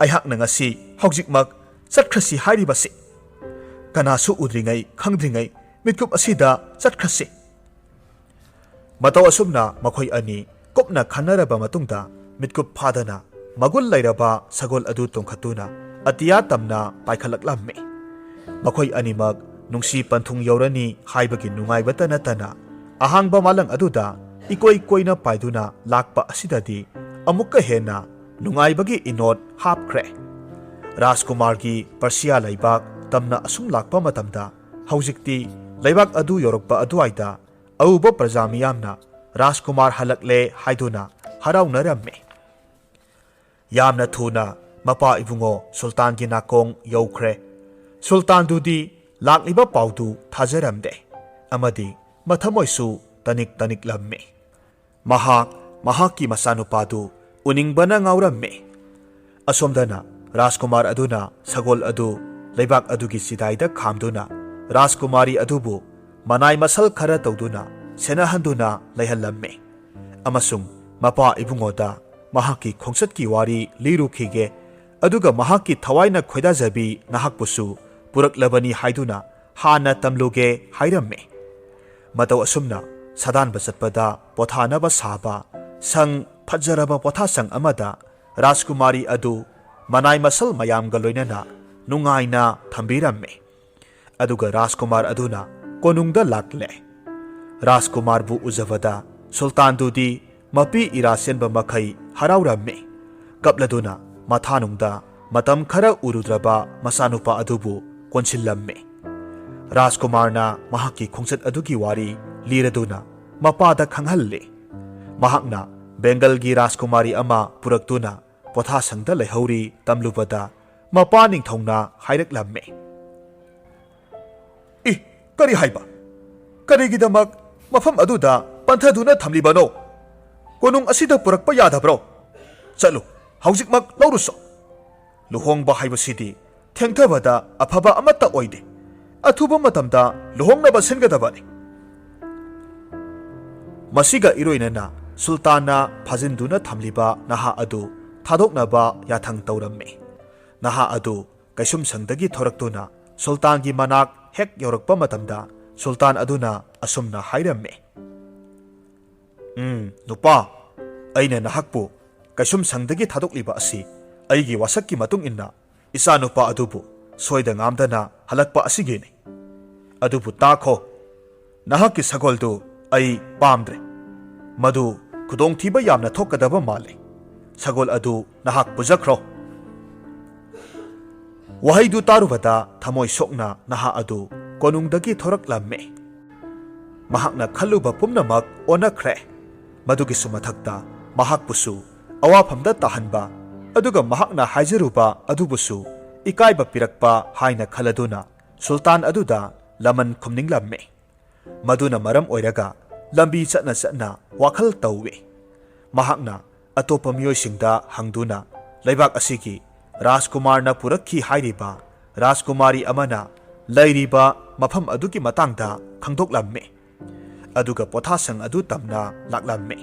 ꯑꯩꯍꯥꯛꯅ ꯉꯁꯤ ꯍꯧꯖꯤꯛꯃꯛ ꯆꯠꯈ꯭ꯔꯁꯤ ꯍꯥꯏꯔꯤꯕꯁꯤ꯫ ꯀꯅꯥꯁꯨ ꯎꯗ꯭ꯔꯤꯉꯩ ꯈꯪꯗ꯭ꯔꯤꯉꯩ ꯃꯤꯠꯀꯨꯞ ꯑꯁꯤꯗ ꯆꯠꯈ꯭ꯔꯁꯤ꯫" ꯃꯇꯧ ꯑꯁꯨꯝꯅ ꯃꯈꯣꯏ ꯑꯅꯤ ꯀꯨꯞꯅ ꯈꯟꯅꯔꯕ ꯃꯇꯨꯡꯗ ꯃꯤꯠꯀꯨꯞ ꯐꯥꯗꯅ ꯃꯒꯨꯟ ꯂꯩꯔꯕ ꯁꯒꯣꯜ ꯑꯗꯨ ꯇꯣꯡꯈꯠꯇꯨꯅ ꯑꯇꯤꯌꯥ ꯇꯝꯅ ꯄꯥꯏꯈꯠꯂꯛꯂꯝꯃꯤ꯫ ꯃꯈꯣꯏ ꯑꯅꯤꯃꯛ ꯅꯨꯡꯁꯤ ꯄꯟꯊꯨꯡ ꯌꯧꯔꯅꯤ ꯍꯥꯏꯕꯒꯤ ꯅꯨꯡꯉꯥꯏꯕꯇ ꯅꯠꯇꯅ ꯑꯍꯥꯡꯕ ꯃꯥꯂꯪ ꯑꯗꯨꯗ ꯏꯀꯣꯏ ꯀꯣꯏꯅ ꯄꯥꯏꯗꯨꯅ ꯂꯥꯛꯄ ꯑꯁꯤꯗꯗꯤ ꯑꯃꯨꯛꯀ ꯍꯦꯟꯅ ꯅꯨꯡꯉꯥꯏꯕꯒꯤ ꯏꯅꯣꯠ ꯍꯥꯞꯈ꯭ꯔꯦ꯫ ꯔꯥꯖꯀꯨꯃꯥꯔꯒꯤ ꯄꯔꯁꯤꯌꯥ ꯂꯩꯕꯥꯛ ꯇꯝꯅ ꯑꯁꯨꯝ ꯂꯥꯛꯄ ꯃꯇꯝꯗ ꯍꯧꯖꯤꯛꯇꯤ ꯂꯩꯕꯥꯛ ꯑꯗꯨ ꯌꯧꯔꯛꯄ ꯑꯗꯨꯋꯥꯏꯗ ꯑꯎꯕ ꯄ꯭ꯔꯖꯥ ꯃꯤꯌꯥꯝꯅ ꯔꯥꯖꯀꯨꯃꯥꯔ ꯍꯜꯂꯛꯂꯦ ꯍꯥꯏꯗꯨꯅ ꯍꯔꯥꯎꯅꯔꯝꯃꯤ꯫ ꯌꯥꯝꯅ ꯊꯨꯅ ꯃꯄꯥ ꯏꯕꯨꯡꯉꯣ ꯁꯨꯜꯇꯥꯟꯒꯤ ꯅꯥꯀꯣꯡ ꯌꯧꯈ꯭ꯔꯦ꯫ ꯁꯨꯜꯇꯥꯟꯗꯨꯗꯤ ꯂꯥꯛꯂꯤꯕ ꯄꯥꯎꯗꯨ ꯊꯥꯖꯔꯝꯗꯦ ꯑꯃꯗꯤ ꯃꯊꯃꯣꯏꯁꯨ ꯇꯅꯤꯛ ꯇꯅꯤꯛꯂꯝꯃꯤ꯫ ꯃꯍꯥꯛ ꯃꯍꯥꯛꯀꯤ ꯃꯆꯥꯅꯨꯄꯥꯗꯨ ꯎꯅꯤꯡꯕꯅ ꯉꯥꯎꯔꯝꯃꯤ꯫ ꯑꯁꯣꯝꯗꯅ ꯔꯥꯖꯀꯨꯃꯥꯔ ꯑꯗꯨꯅ ꯁꯒꯣꯜ ꯑꯗꯨ ꯂꯩꯕꯥꯛ ꯑꯗꯨꯒꯤ ꯆꯤꯗꯥꯏꯗ ꯈꯥꯝꯗꯨꯅ ꯔꯥꯖꯀꯨꯃꯥꯔꯤ ꯑꯗꯨꯕꯨ ꯃꯅꯥꯏ ꯃꯁꯜ ꯈꯔ ꯇꯧꯗꯨꯅ ꯁꯦꯟꯅꯍꯟꯗꯨꯅ ꯂꯩꯍꯜꯂꯝꯃꯤ ꯑꯃꯁꯨꯡ ꯃꯄꯥ ꯏꯕꯨꯡꯉꯣꯗ ꯃꯍꯥꯛꯀꯤ ꯈꯣꯡꯆꯠꯀꯤ ꯋꯥꯔꯤ ꯂꯤꯔꯨꯈꯤꯒꯦ, ꯑꯗꯨꯒ ꯃꯍꯥꯛꯀꯤ ꯊꯋꯥꯏꯅ ꯈꯣꯏꯗꯥꯖꯕꯤ ꯅꯍꯥꯛꯄꯨꯁꯨ ꯄꯨꯔꯛꯂꯕꯅꯤ ꯍꯥꯏꯗꯨꯅ ꯍꯥꯟꯅ ꯇꯝꯂꯨꯒꯦ ꯍꯥꯏꯔꯝꯃꯤ꯫ ꯃꯇꯧ ꯑꯁꯨꯝꯅ ꯁꯥꯗꯥꯟꯕ ꯆꯠꯄꯗ ꯄꯣꯊꯥꯅꯕ ꯁꯥꯕ ꯁꯪ ꯐꯖꯔꯕ ꯄꯣꯊꯥꯁꯪ ꯑꯃꯗ ꯔꯥꯖꯀꯨꯃꯥꯔꯤ ꯑꯗꯨ ꯃꯅꯥꯏ ꯃꯁꯜ ꯃꯌꯥꯝꯒ ꯂꯣꯏꯅꯅ ꯅꯨꯡꯉꯥꯏꯅ ꯊꯝꯕꯤꯔꯝꯃꯤ꯫ ꯑꯗꯨꯒ ꯔꯥꯖꯀꯨꯃꯥꯔ ꯑꯗꯨꯅ ꯀꯣꯅꯨꯡꯗ ꯂꯥꯛꯂꯦ꯫ ꯔꯥꯖꯀꯨꯃꯥꯔꯕꯨ ꯎꯖꯕꯗ ꯁꯨꯜꯇꯥꯟꯗꯨꯗꯤ ꯃꯄꯤ ꯏꯔꯥ ꯆꯦꯟꯕ ꯃꯈꯩ ꯍꯔꯥꯎꯔꯝꯃꯤ꯫ ꯀꯞꯂꯗꯨꯅ ꯃꯊꯥꯅꯨꯡꯗ ꯃꯇꯝ ꯈꯔ ꯎꯔꯨꯗ꯭ꯔꯕ ꯃꯆꯥꯅꯨꯄꯥ ꯑꯗꯨꯕꯨ ꯀꯣꯟꯁꯤꯜꯂꯝꯃꯤ꯫ ꯔꯥꯖꯀꯨꯃꯥꯔꯅ ꯃꯍꯥꯛꯀꯤ ꯈꯣꯡꯆꯠ ꯑꯗꯨꯒꯤ ꯋꯥꯔꯤ ꯂꯤꯔꯗꯨꯅ ꯃꯄꯥꯗ ꯈꯪꯍꯜꯂꯤ꯫ ꯃꯍꯥꯛꯅ ꯕꯦꯡꯒꯜꯒꯤ ꯔꯥꯖꯀꯨꯃꯥꯔꯤ ꯑꯃ ꯄꯨꯔꯛꯇꯨꯅ ꯄꯣꯊꯥꯁꯪꯗ ꯂꯩꯍꯧꯔꯤ ꯇꯝꯂꯨꯕꯗ ꯃꯄꯥ ꯅꯤꯡꯊꯧꯅ ꯍꯥꯏꯔꯛꯂꯝꯃꯤ꯫ "ꯏ, ꯀꯔꯤ ꯍꯥꯏꯕ? ꯀꯔꯤꯒꯤꯗꯃꯛ ꯃꯐꯝ ꯑꯗꯨꯗ ꯄꯟꯊꯗꯨꯅ ꯊꯝꯂꯤꯕꯅꯣ? ꯀꯣꯅꯨꯡ ꯑꯁꯤꯗ ꯄꯨꯔꯛꯄ ꯌꯥꯗꯕ꯭ꯔꯣ? ꯆꯠꯂꯨ, ꯍꯧꯖꯤꯛꯃꯛ ꯂꯧꯔꯨꯁꯣ꯫ ꯂꯨꯍꯣꯡꯕ ꯍꯥꯏꯕꯁꯤꯗꯤ ꯊꯦꯡꯊꯕꯗ ꯑꯐꯕ ꯑꯃꯠꯇ ꯑꯣꯏꯗꯦ꯫ ꯑꯊꯨꯕ ꯃꯇꯝꯗ ꯂꯨꯍꯣꯡꯅꯕ ꯁꯤꯟꯒꯗꯕꯅꯤ꯫" ꯃꯁꯤꯒ ꯏꯔꯣꯏꯅꯅ ꯁꯨꯜꯇꯥꯟꯅ ꯐꯥꯖꯤꯟꯗꯨꯅ ꯊꯝꯂꯤꯕ ꯅꯍꯥ ꯑꯗꯨ ꯊꯥꯗꯣꯛꯅꯕ ꯌꯥꯊꯪ ꯇꯧꯔꯝꯃꯤ꯫ ꯅꯍꯥ ꯑꯗꯨ ꯀꯩꯁꯨꯝꯁꯪꯗꯒꯤ ꯊꯣꯔꯛꯇꯨꯅ ꯁꯨꯜꯇꯥꯟꯒꯤ ꯃꯅꯥꯛ ꯍꯦꯛ ꯌꯧꯔꯛꯄ ꯃꯇꯝꯗ ꯁꯨꯜꯇꯥꯟ ꯑꯗꯨꯅ ꯑꯁꯨꯝꯅ ꯍꯥꯏꯔꯝꯃꯤ꯫ "ꯎꯝ, ꯅꯨꯄꯥ, ꯑꯩꯅ ꯅꯍꯥꯛꯄꯨ ꯀꯩꯁꯨꯝꯁꯪꯗꯒꯤ ꯊꯥꯗꯣꯛꯂꯤꯕ ꯑꯁꯤ ꯑꯩꯒꯤ ꯋꯥꯁꯛꯀꯤ ꯃꯇꯨꯡ ꯏꯟꯅ ꯏꯆꯥꯅꯨꯄꯥ ꯑꯗꯨꯕꯨ ꯁꯣꯏꯗ ꯉꯥꯝꯗꯅ ꯍꯜꯂꯛꯄ ꯑꯁꯤꯒꯤꯅꯤ꯫ ꯑꯗꯨꯕꯨ ꯇꯥꯈꯣ, ꯅꯍꯥꯛꯀꯤ ꯁꯒꯣꯜꯗꯨ ꯑꯩ ꯄꯥꯝꯗ꯭ꯔꯦ꯫ ꯃꯗꯨ ꯈꯨꯗꯣꯡꯊꯤꯕ ꯌꯥꯝꯅ ꯊꯣꯛꯀꯗꯕ ꯃꯥꯜꯂꯤ꯫ ꯁꯒꯣꯜ ꯑꯗꯨ ꯅꯍꯥꯛ ꯄꯨꯖꯈ꯭ꯔꯣ꯫" ꯋꯥꯍꯩꯗꯨ ꯇꯥꯔꯨꯕꯗ ꯊꯃꯣꯏ ꯁꯣꯛꯅ ꯅꯍꯥ ꯑꯗꯨ ꯀꯣꯅꯨꯡꯗꯒꯤ ꯊꯣꯔꯛꯂꯝꯃꯤ꯫ ꯃꯍꯥꯛꯅ ꯈꯜꯂꯨꯕ ꯄꯨꯝꯅꯃꯛ ꯑꯣꯟꯅꯈ꯭ꯔꯦ꯫ ꯃꯗꯨꯒꯤꯁꯨ ꯃꯊꯛꯇ ꯃꯍꯥꯛꯄꯨꯁꯨ ꯑꯋꯥꯐꯝꯗ ꯇꯥꯍꯟꯕ, ꯑꯗꯨꯒ ꯃꯍꯥꯛꯅ ꯍꯥꯏꯖꯔꯨꯕ ꯑꯗꯨꯕꯨꯁꯨ ꯏꯀꯥꯏꯕ ꯄꯤꯔꯛꯄ ꯍꯥꯏꯅ ꯈꯜꯂꯗꯨꯅ ꯁꯨꯜꯇꯥꯟ ꯑꯗꯨꯗ ꯂꯃꯟ ꯈꯨꯝꯅꯤꯡꯂꯝꯃꯤ꯫ ꯃꯗꯨꯅ ꯃꯔꯝ ꯑꯣꯏꯔꯒ ꯂꯝꯕꯤ ꯆꯠꯅ ꯆꯠꯅ ꯋꯥꯈꯜ ꯇꯧꯏ꯫ ꯃꯍꯥꯛꯅ ꯑꯇꯣꯞꯄ ꯃꯤꯑꯣꯏꯁꯤꯡꯗ ꯍꯪꯗꯨꯅ ꯂꯩꯕꯥꯛ ꯑꯁꯤꯒꯤ ꯔꯥꯖꯀꯨꯃꯥꯔꯅ ꯄꯨꯔꯛꯈꯤ ꯍꯥꯏꯔꯤꯕ ꯔꯥꯖꯀꯨꯃꯥꯔꯤ ꯑꯃꯅ ꯂꯩꯔꯤꯕ ꯃꯐꯝ ꯑꯗꯨꯒꯤ ꯃꯇꯥꯡꯗ ꯈꯪꯗꯣꯛꯂꯝꯃꯤ꯫ ꯑꯗꯨꯒ ꯄꯣꯊꯥꯁꯪ ꯑꯗꯨ ꯇꯝꯅ ꯂꯥꯛꯂꯝꯃꯤ꯫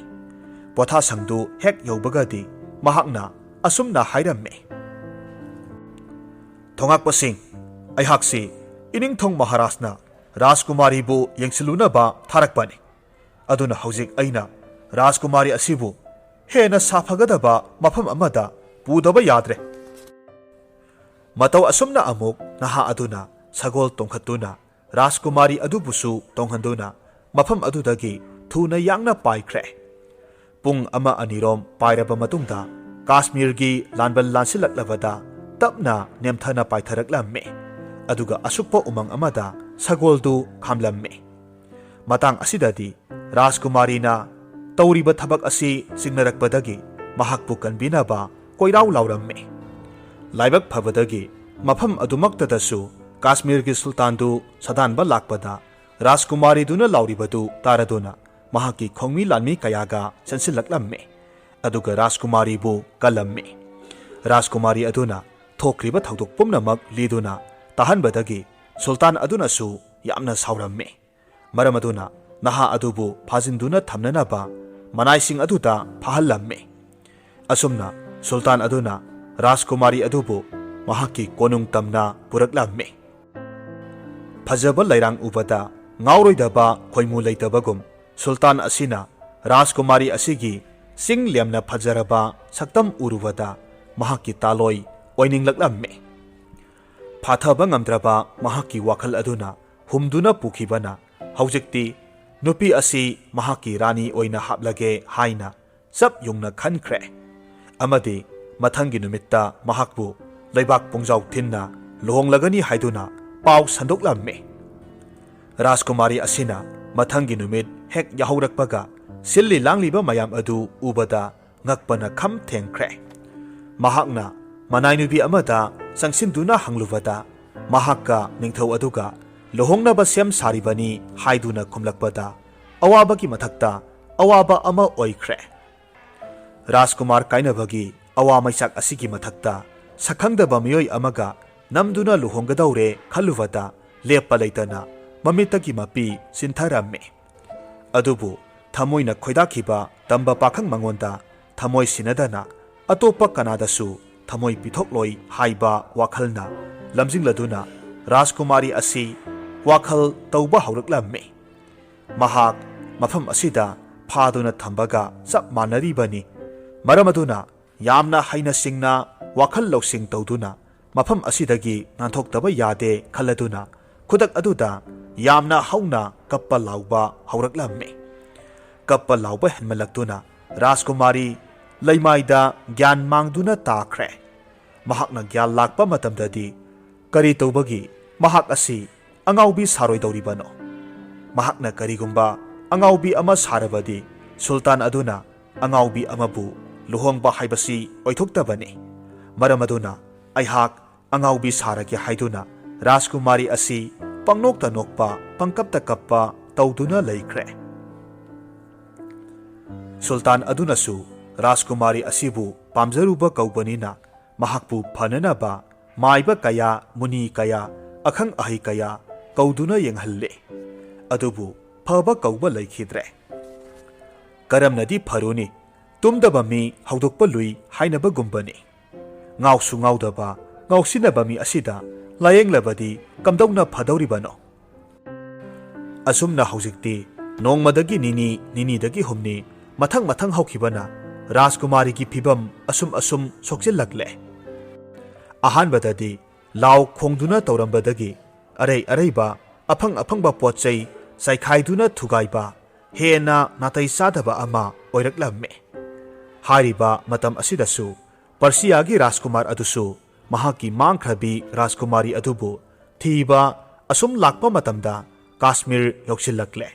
ꯄꯣꯊꯥꯁꯪꯗꯨ ꯍꯦꯛ ꯌꯧꯕꯒꯗꯤ ꯃꯍꯥꯛꯅ ꯑꯁꯨꯝꯅ ꯍꯥꯏꯔꯝꯃꯤ, "ꯊꯣꯉꯥꯛꯄꯁꯤꯡ, ꯑꯩꯍꯥꯛꯁꯤ ꯏꯅꯤꯡꯊꯧ ꯃꯍꯥꯔꯥꯖꯅ ꯔꯥꯖꯀꯨꯃꯥꯔꯤꯕꯨ ꯌꯦꯡꯁꯤꯜꯂꯨꯅꯕ ꯊꯥꯔꯛꯄꯅꯤ꯫ ꯑꯗꯨꯅ ꯍꯧꯖꯤꯛ ꯑꯩꯅ ꯔꯥꯖꯀꯨꯃꯥꯔꯤ ꯑꯁꯤꯕꯨ ꯍꯦꯟꯅ ꯁꯥꯐꯒꯗꯕ ꯃꯐꯝ ꯑꯃꯗ ꯄꯨꯗꯕ ꯌꯥꯗ꯭ꯔꯦ꯫ ꯃꯇꯧ ꯑꯁꯨꯝꯅ ꯑꯃꯨꯛ ꯅꯍꯥ ꯑꯗꯨꯅ ꯁꯒꯣꯜ ꯇꯣꯡꯈꯠꯇꯨꯅ ꯔꯥꯖꯀꯨꯃꯥꯔꯤ ꯑꯗꯨꯕꯨꯁꯨ ꯇꯣꯡꯍꯟꯗꯨꯅ ꯃꯐꯝ ꯑꯗꯨꯗꯒꯤ ꯊꯨꯅ ꯌꯥꯡꯅ ꯄꯥꯏꯈ꯭ꯔꯦ꯫ ꯄꯨꯡ ꯑꯃ ꯑꯅꯤꯔꯣꯝ ꯄꯥꯏꯔꯕ ꯃꯇꯨꯡꯗ ꯀꯥꯁꯃꯤꯔꯒꯤ ꯂꯥꯟꯕꯟ ꯂꯥꯟꯁꯤꯜꯂꯛꯂꯕꯗ ꯇꯞꯅ ꯅꯦꯝꯊꯅ ꯄꯥꯏꯊꯔꯛꯂꯝꯃꯤ꯫ ꯑꯗꯨꯒ ꯑꯁꯨꯛꯄ ꯎꯃꯪ ꯑꯃꯗ ꯁꯒꯣꯜꯗꯨ ꯈꯥꯝꯂꯝꯃꯤ꯫ ꯃꯇꯥꯡ ꯑꯁꯤꯗꯗꯤ ꯔꯥꯖꯀꯨꯃꯥꯔꯤꯅ ꯇꯧꯔꯤꯕ ꯊꯕꯛ ꯑꯁꯤ ꯆꯤꯡꯅꯔꯛꯄꯗꯒꯤ ꯃꯍꯥꯛꯄꯨ ꯀꯟꯕꯤꯅꯕ ꯀꯣꯏꯔꯥꯎ ꯂꯥꯎꯔꯝꯃꯤ꯫ ꯂꯥꯏꯕꯛ ꯐꯕꯗꯒꯤ ꯃꯐꯝ ꯑꯗꯨꯃꯛꯇꯗꯁꯨ ꯀꯥꯁꯃꯤꯔꯒꯤ ꯁꯨꯜꯇꯥꯟꯗꯨ ꯁꯥꯗꯥꯟꯕ ꯂꯥꯛꯄꯗ ꯔꯥꯖꯀꯨꯃꯥꯔꯤꯗꯨꯅ ꯂꯥꯎꯔꯤꯕꯗꯨ ꯇꯥꯔꯗꯨꯅ ꯃꯍꯥꯛꯀꯤ ꯈꯣꯡꯃꯤ ꯂꯥꯟꯃꯤ ꯀꯌꯥꯒ ꯆꯦꯟꯁꯤꯜꯂꯛꯂꯝꯃꯤ꯫ ꯑꯗꯨꯒ ꯔꯥꯖꯀꯨꯃꯥꯔꯤꯕꯨ ꯀꯜꯂꯝꯃꯤ꯫ ꯔꯥꯖꯀꯨꯃꯥꯔꯤ ꯑꯗꯨꯅ ꯊꯣꯛꯈ꯭ꯔꯤꯕ ꯊꯧꯗꯣꯛ ꯄꯨꯝꯅꯃꯛ ꯂꯤꯗꯨꯅ ꯇꯥꯍꯟꯕꯗꯒꯤ ꯁꯨꯜꯇꯥꯟ ꯑꯗꯨꯅꯁꯨ ꯌꯥꯝꯅ ꯁꯥꯎꯔꯝꯃꯤ꯫ ꯃꯔꯝ ꯑꯗꯨꯅ ꯅꯍꯥ ꯑꯗꯨꯕꯨ ꯐꯥꯖꯤꯟꯗꯨꯅ ꯊꯝꯅꯅꯕ ꯃꯅꯥꯏꯁꯤꯡ ꯑꯗꯨꯗ ꯐꯥꯍꯜꯂꯝꯃꯤ꯫ ꯑꯁꯨꯝꯅ ꯁꯨꯜꯇꯥꯟ ꯑꯗꯨꯅ ꯔꯥꯖꯀꯨꯃꯥꯔꯤ ꯑꯗꯨꯕꯨ ꯃꯍꯥꯛꯀꯤ ꯀꯣꯅꯨꯡ ꯇꯝꯅ ꯄꯨꯔꯛꯂꯝꯃꯤ꯫ ꯐꯖꯕ ꯂꯩꯔꯥꯡ ꯎꯕꯗ ꯉꯥꯎꯔꯣꯏꯗꯕ ꯈꯣꯏꯃꯨ ꯂꯩꯇꯕꯒꯨꯝ ꯁꯨꯜꯇꯥꯟ ꯑꯁꯤꯅ ꯔꯥꯖꯀꯨꯃꯥꯔꯤ ꯑꯁꯤꯒꯤ ꯆꯤꯡ ꯂꯦꯝꯅ ꯐꯖꯔꯕ ꯁꯛꯇꯝ ꯎꯔꯨꯕꯗ ꯃꯍꯥꯛꯀꯤ ꯇꯥꯂꯣꯏ ꯑꯣꯏꯅꯤꯡꯂꯛꯂꯝꯃꯤ꯫ ꯐꯥꯊꯕ ꯉꯝꯗ꯭ꯔꯕ ꯃꯍꯥꯛꯀꯤ ꯋꯥꯈꯜ ꯑꯗꯨꯅ ꯍꯨꯝꯗꯨꯅ ꯄꯨꯈꯤꯕꯅ ꯍꯧꯖꯤꯛꯇꯤ ꯅꯨꯄꯤ ꯑꯁꯤ ꯃꯍꯥꯛꯀꯤ ꯔꯥꯅꯤ ꯑꯣꯏꯅ ꯍꯥꯞꯂꯒꯦ ꯍꯥꯏꯅ ꯆꯞ ꯌꯨꯡꯅ ꯈꯟꯈ꯭ꯔꯦ꯫ ꯑꯃꯗꯤ ꯃꯊꯪꯒꯤ ꯅꯨꯃꯤꯠꯇ ꯃꯍꯥꯛꯄꯨ ꯂꯩꯕꯥꯛ ꯄꯨꯡꯖꯥꯎ ꯊꯤꯟꯅ ꯂꯨꯍꯣꯡꯂꯒꯅꯤ ꯍꯥꯏꯗꯨꯅ ꯄꯥꯎ ꯁꯟꯗꯣꯛꯂꯝꯃꯤ꯫ ꯔꯥꯖꯀꯨꯃꯥꯔꯤ ꯑꯁꯤꯅ ꯃꯊꯪꯒꯤ ꯅꯨꯃꯤꯠ ꯍꯦꯛ ꯌꯥꯍꯧꯔꯛꯄꯒ ꯁꯤꯜꯂꯤ ꯂꯥꯡꯂꯤꯕ ꯃꯌꯥꯝ ꯑꯗꯨ ꯎꯕꯗ ꯉꯛꯄꯅ ꯈꯝ ꯊꯦꯡꯈ꯭ꯔꯦ꯫ ꯃꯍꯥꯛꯅ ꯃꯅꯥꯏ ꯅꯨꯄꯤ ꯑꯃꯗ ꯆꯪꯁꯤꯟꯗꯨꯅ ꯍꯪꯂꯨꯕꯗ ꯃꯍꯥꯛꯀ ꯅꯤꯡꯊꯧ ꯑꯗꯨꯒ ꯂꯨꯍꯣꯡꯅꯕ ꯁꯦꯝ ꯁꯥꯔꯤꯕꯅꯤ ꯍꯥꯏꯗꯨꯅ ꯈꯨꯝꯂꯛꯄꯗ ꯑꯋꯥꯕꯒꯤ ꯃꯊꯛꯇ ꯑꯋꯥꯕ ꯑꯃ ꯑꯣꯏꯈ꯭ꯔꯦ꯫ ꯔꯥꯖꯀꯨꯃꯥꯔ ꯀꯥꯏꯅꯕꯒꯤ ꯑꯋꯥ ꯃꯩꯆꯥꯛ ꯑꯁꯤꯒꯤ ꯃꯊꯛꯇ ꯁꯛꯈꯪꯗꯕ ꯃꯤꯑꯣꯏ ꯑꯃꯒ ꯅꯝꯗꯨꯅ ꯂꯨꯍꯣꯡꯒꯗꯧꯔꯦ ꯈꯜꯂꯨꯕꯗ ꯂꯦꯞꯄ ꯂꯩꯇꯅ ꯃꯃꯤꯠꯇꯒꯤ ꯃꯄꯤ ꯆꯤꯟꯊꯔꯝꯃꯤ꯫ ꯑꯗꯨꯕꯨ ꯊꯃꯣꯏꯅ ꯈꯣꯏꯗꯥꯈꯤꯕ ꯇꯝꯕ ꯄꯥꯈꯪ ꯃꯉꯣꯟꯗ ꯊꯃꯣꯏ ꯁꯤꯟꯅꯗꯅ ꯑꯇꯣꯞꯄ ꯀꯅꯥꯗꯁꯨ ꯊꯃꯣꯏ ꯄꯤꯊꯣꯛꯂꯣꯏ ꯍꯥꯏꯕ ꯋꯥꯈꯜꯅ ꯂꯝꯖꯤꯡꯂꯗꯨꯅ ꯔꯥꯖꯀꯨꯃꯥꯔꯤ ꯑꯁꯤ ꯋꯥꯈꯜ ꯇꯧꯕ ꯍꯧꯔꯛꯂꯝꯃꯤ꯫ ꯃꯍꯥꯛ ꯃꯐꯝ ꯑꯁꯤꯗ ꯐꯥꯗꯨꯅ ꯊꯝꯕꯒ ꯆꯞ ꯃꯥꯟꯅꯔꯤꯕꯅꯤ꯫ ꯃꯔꯝ ꯑꯗꯨꯅ ꯌꯥꯝꯅ ꯍꯩꯅ ꯁꯤꯡꯅ ꯋꯥꯈꯜ ꯂꯧꯁꯤꯡ ꯇꯧꯗꯨꯅ ꯃꯐꯝ ꯑꯁꯤꯗꯒꯤ ꯅꯥꯟꯊꯣꯛꯇꯕ ꯌꯥꯗꯦ ꯈꯜꯂꯗꯨꯅ ꯈꯨꯗꯛ ꯑꯗꯨꯗ ꯌꯥꯝꯅ ꯍꯧꯅ ꯀꯞꯄ ꯂꯥꯎꯕ ꯍꯧꯔꯛꯂꯝꯃꯤ꯫ ꯀꯞꯄ ꯂꯥꯎꯕ ꯍꯦꯟꯃꯜꯂꯛꯇꯨꯅ ꯔꯥꯖꯀꯨꯃꯥꯔꯤ ꯂꯩꯃꯥꯏꯗ ꯒ꯭ꯌꯥꯟ ꯃꯥꯡꯗꯨꯅ ꯇꯥꯈ꯭ꯔꯦ꯫ ꯃꯍꯥꯛꯅ ꯒ꯭ꯌꯥꯟ ꯂꯥꯛꯄ ꯃꯇꯝꯗꯗꯤ ꯀꯔꯤ ꯇꯧꯕꯒꯤ ꯃꯍꯥꯛ ꯑꯁꯤ ꯑꯉꯥꯎꯕꯤ ꯁꯥꯔꯣꯏꯗꯧꯔꯤꯕꯅꯣ? ꯃꯍꯥꯛꯅ ꯀꯔꯤꯒꯨꯝꯕ ꯑꯉꯥꯎꯕꯤ ꯑꯃ ꯁꯥꯔꯕꯗꯤ ꯁꯨꯜꯇꯥꯟ ꯑꯗꯨꯅ ꯑꯉꯥꯎꯕꯤ ꯑꯃꯕꯨ ꯂꯨꯍꯣꯡꯕ ꯍꯥꯏꯕꯁꯤ ꯑꯣꯏꯊꯣꯛꯇꯕꯅꯤ꯫ ꯃꯔꯝ ꯑꯗꯨꯅ ꯑꯩꯍꯥꯛ ꯑꯉꯥꯎꯕꯤ ꯁꯥꯔꯒꯦ ꯍꯥꯏꯗꯨꯅ ꯔꯥꯖꯀꯨꯃꯥꯔꯤ ꯑꯁꯤ ꯄꯪꯅꯣꯛꯇ ꯅꯣꯛꯄ, ꯄꯪꯀꯞꯇ ꯀꯞꯄ ꯇꯧꯗꯨꯅ ꯂꯩꯈ꯭ꯔꯦ꯫ ꯁꯨꯜꯇꯥꯟ ꯑꯗꯨꯅꯁꯨ ꯔꯥꯖꯀꯨꯃꯥꯔꯤ ꯑꯁꯤꯕꯨ ꯄꯥꯝꯖꯔꯨꯕ ꯀꯧꯕꯅꯤꯅ ꯃꯍꯥꯛꯄꯨ ꯐꯅꯅꯕ ꯃꯥꯏꯕ ꯀꯌꯥ, ꯃꯨꯅꯤ ꯀꯌꯥ, ꯑꯈꯪ ꯑꯍꯩ ꯀꯌꯥ ꯀꯧꯗꯨꯅ ꯌꯦꯡꯍꯜꯂꯦ꯫ ꯑꯗꯨꯕꯨ ꯐꯕ ꯀꯧꯕ ꯂꯩꯈꯤꯗ꯭ꯔꯦ꯫ ꯀꯔꯝꯅꯗꯤ ꯐꯔꯨꯅꯤ? ꯇꯨꯝꯗꯕ ꯃꯤ ꯍꯧꯗꯣꯛꯄ ꯂꯨꯏ ꯍꯥꯏꯅꯕꯒꯨꯝꯕꯅꯤ꯫ ꯉꯥꯎꯁꯨ ꯉꯥꯎꯗꯕ, ꯉꯥꯎꯁꯤꯟꯅꯕ ꯃꯤ ꯑꯁꯤꯗ ꯂꯥꯌꯦꯡꯂꯕꯗꯤ ꯀꯝꯗꯧꯅ ꯐꯗꯧꯔꯤꯕꯅꯣ? ꯑꯁꯨꯝꯅ ꯍꯧꯖꯤꯛꯇꯤ ꯅꯣꯡꯃꯗꯒꯤ ꯅꯤꯅꯤ, ꯅꯤꯅꯤꯗꯒꯤ ꯍꯨꯝꯅꯤ, ꯃꯊꯪ ꯃꯊꯪ ꯍꯧꯈꯤꯕꯅ ꯔꯥꯖꯀꯨꯃꯥꯔꯤꯒꯤ ꯐꯤꯕꯝ ꯑꯁꯨꯝ ꯑꯁꯨꯝ ꯁꯣꯛꯆꯤꯜꯂꯛꯂꯦ꯫ ꯑꯍꯥꯟꯕꯗꯗꯤ ꯂꯥꯎ ꯈꯣꯡꯗꯨꯅ ꯇꯧꯔꯝꯕꯗꯒꯤ ꯑꯔꯩ ꯑꯔꯩꯕ, ꯑꯐꯪ ꯑꯐꯪꯕ ꯄꯣꯠ ꯆꯩ ꯆꯥꯏꯈꯥꯏꯗꯨꯅ ꯊꯨꯒꯥꯏꯕ, ꯍꯦꯟꯅ ꯅꯥꯇꯩ ꯆꯥꯗꯕ ꯑꯃ ꯑꯣꯏꯔꯛꯂꯝꯃꯤ꯫ ꯍꯥꯏꯔꯤꯕ ꯃꯇꯝ ꯑꯁꯤꯗꯁꯨ ꯄꯔꯁꯤꯌꯥꯒꯤ ꯔꯥꯖꯀꯨꯃꯥꯔ ꯑꯗꯨꯁꯨ ꯃꯍꯥꯛꯀꯤ ꯃꯥꯡꯈ꯭ꯔꯕꯤ ꯔꯥꯖꯀꯨꯃꯥꯔꯤ ꯑꯗꯨꯕꯨ ꯊꯤꯕ ꯑꯁꯨꯝ ꯂꯥꯛꯄ ꯃꯇꯝꯗ ꯀꯥꯁꯃꯤꯔ ꯌꯧꯁꯤꯜꯂꯛꯂꯦ꯫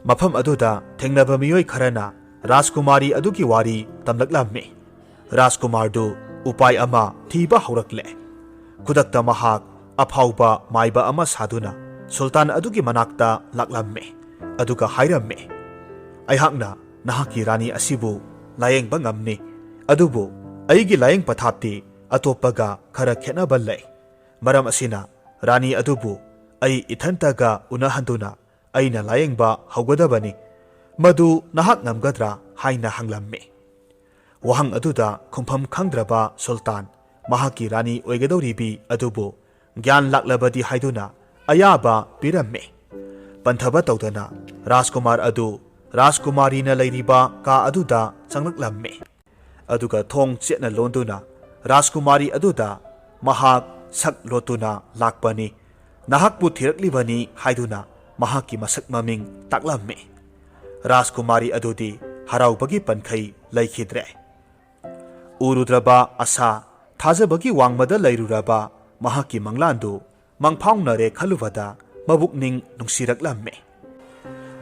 ꯃꯐꯝ ꯑꯗꯨꯗ ꯊꯦꯡꯅꯕ ꯃꯤꯑꯣꯏ ꯈꯔꯅ ꯔꯥꯖꯀꯨꯃꯥꯔꯤ ꯑꯗꯨꯒꯤ ꯋꯥꯔꯤ ꯇꯝꯂꯛꯂꯝꯃꯤ꯫ ꯔꯥꯖꯀꯨꯃꯥꯔꯗꯨ ꯎꯄꯥꯏ ꯑꯃ ꯊꯤꯕ ꯍꯧꯔꯛꯂꯦ꯫ ꯈꯨꯗꯛꯇ ꯃꯍꯥꯛ ꯑꯐꯥꯎꯕ ꯃꯥꯏꯕ ꯑꯃ ꯁꯥꯗꯨꯅ ꯁꯨꯜꯇꯥꯟ ꯑꯗꯨꯒꯤ ꯃꯅꯥꯛꯇ ꯂꯥꯛꯂꯝꯃꯤ꯫ ꯑꯗꯨꯒ ꯍꯥꯏꯔꯝꯃꯤ, "ꯑꯩꯍꯥꯛꯅ ꯅꯍꯥꯛꯀꯤ ꯔꯥꯅꯤ ꯑꯁꯤꯕꯨ ꯂꯥꯌꯦꯡꯕ ꯉꯝꯅꯤ, ꯑꯗꯨꯕꯨ ꯑꯩꯒꯤ ꯂꯥꯌꯦꯡ ꯄꯊꯥꯞꯇꯤ ꯑꯇꯣꯞꯄꯒ ꯈꯔ ꯈꯦꯠꯅꯕ ꯂꯩ꯫ ꯃꯔꯝ ꯑꯁꯤꯅ ꯔꯥꯅꯤ ꯑꯗꯨꯕꯨ ꯑꯩ ꯏꯊꯟꯇꯒ ꯎꯅꯍꯟꯗꯨꯅ ꯑꯩꯅ ꯂꯥꯌꯦꯡꯕ ꯍꯧꯒꯗꯕꯅꯤ꯫ ꯃꯗꯨ ꯅꯍꯥꯛ ꯉꯝꯒꯗ꯭ꯔꯥ?" ꯍꯥꯏꯅ ꯍꯪꯂꯝꯃꯤ꯫ ꯋꯥꯍꯪ ꯑꯗꯨꯗ ꯈꯨꯝꯐꯝ ꯈꯪꯗ꯭ꯔꯕ ꯁꯨꯜꯇꯥꯟ ꯃꯍꯥꯛꯀꯤ ꯔꯥꯅꯤ ꯑꯣꯏꯒꯗꯧꯔꯤꯕꯤ ꯑꯗꯨꯕꯨ ꯒ꯭ꯌꯥꯟ ꯂꯥꯛꯂꯕꯗꯤ ꯍꯥꯏꯗꯨꯅ ꯑꯌꯥꯕ ꯄꯤꯔꯝꯃꯤ꯫ ꯄꯟꯊꯕ ꯇꯧꯗꯅ ꯔꯥꯖꯀꯨꯃꯥꯔ ꯑꯗꯨ ꯔꯥꯖꯀꯨꯃꯥꯔꯤꯅ ꯂꯩꯔꯤꯕ ꯀꯥ ꯑꯗꯨꯗ ꯆꯪꯂꯛꯂꯝꯃꯤ꯫ ꯑꯗꯨꯒ ꯊꯣꯡ ꯆꯦꯠꯅ ꯂꯣꯟꯗꯨꯅ ꯔꯥꯖꯀꯨꯃꯥꯔꯤ ꯑꯗꯨꯗ ꯃꯍꯥꯛ ꯁꯛ ꯂꯣꯠꯇꯨꯅ ꯂꯥꯛꯄꯅꯤ, ꯅꯍꯥꯛꯄꯨ ꯊꯤꯔꯛꯂꯤꯕꯅꯤ ꯍꯥꯏꯗꯨꯅ ꯃꯍꯥꯛꯀꯤ ꯃꯁꯛ ꯃꯃꯤꯡ ꯇꯥꯛꯂꯝꯃꯤ꯫ ꯔꯥꯖꯀꯨꯃꯥꯔꯤ ꯑꯗꯨꯗꯤ ꯍꯔꯥꯎꯕꯒꯤ ꯄꯟꯈꯩ ꯂꯩꯈꯤꯗ꯭ꯔꯦ꯫ ꯎꯔꯨꯗ꯭ꯔꯕ ꯑꯁꯥ, ꯊꯥꯖꯕꯒꯤ ꯋꯥꯡꯃꯗ ꯂꯩꯔꯨꯔꯕ ꯃꯍꯥꯛꯀꯤ ꯃꯪꯂꯥꯟꯗꯨ ꯃꯪꯐꯥꯎꯅꯔꯦ ꯈꯜꯂꯨꯕꯗ ꯃꯕꯨꯛꯅꯤꯡ ꯅꯨꯡꯁꯤꯔꯛꯂꯝꯃꯤ꯫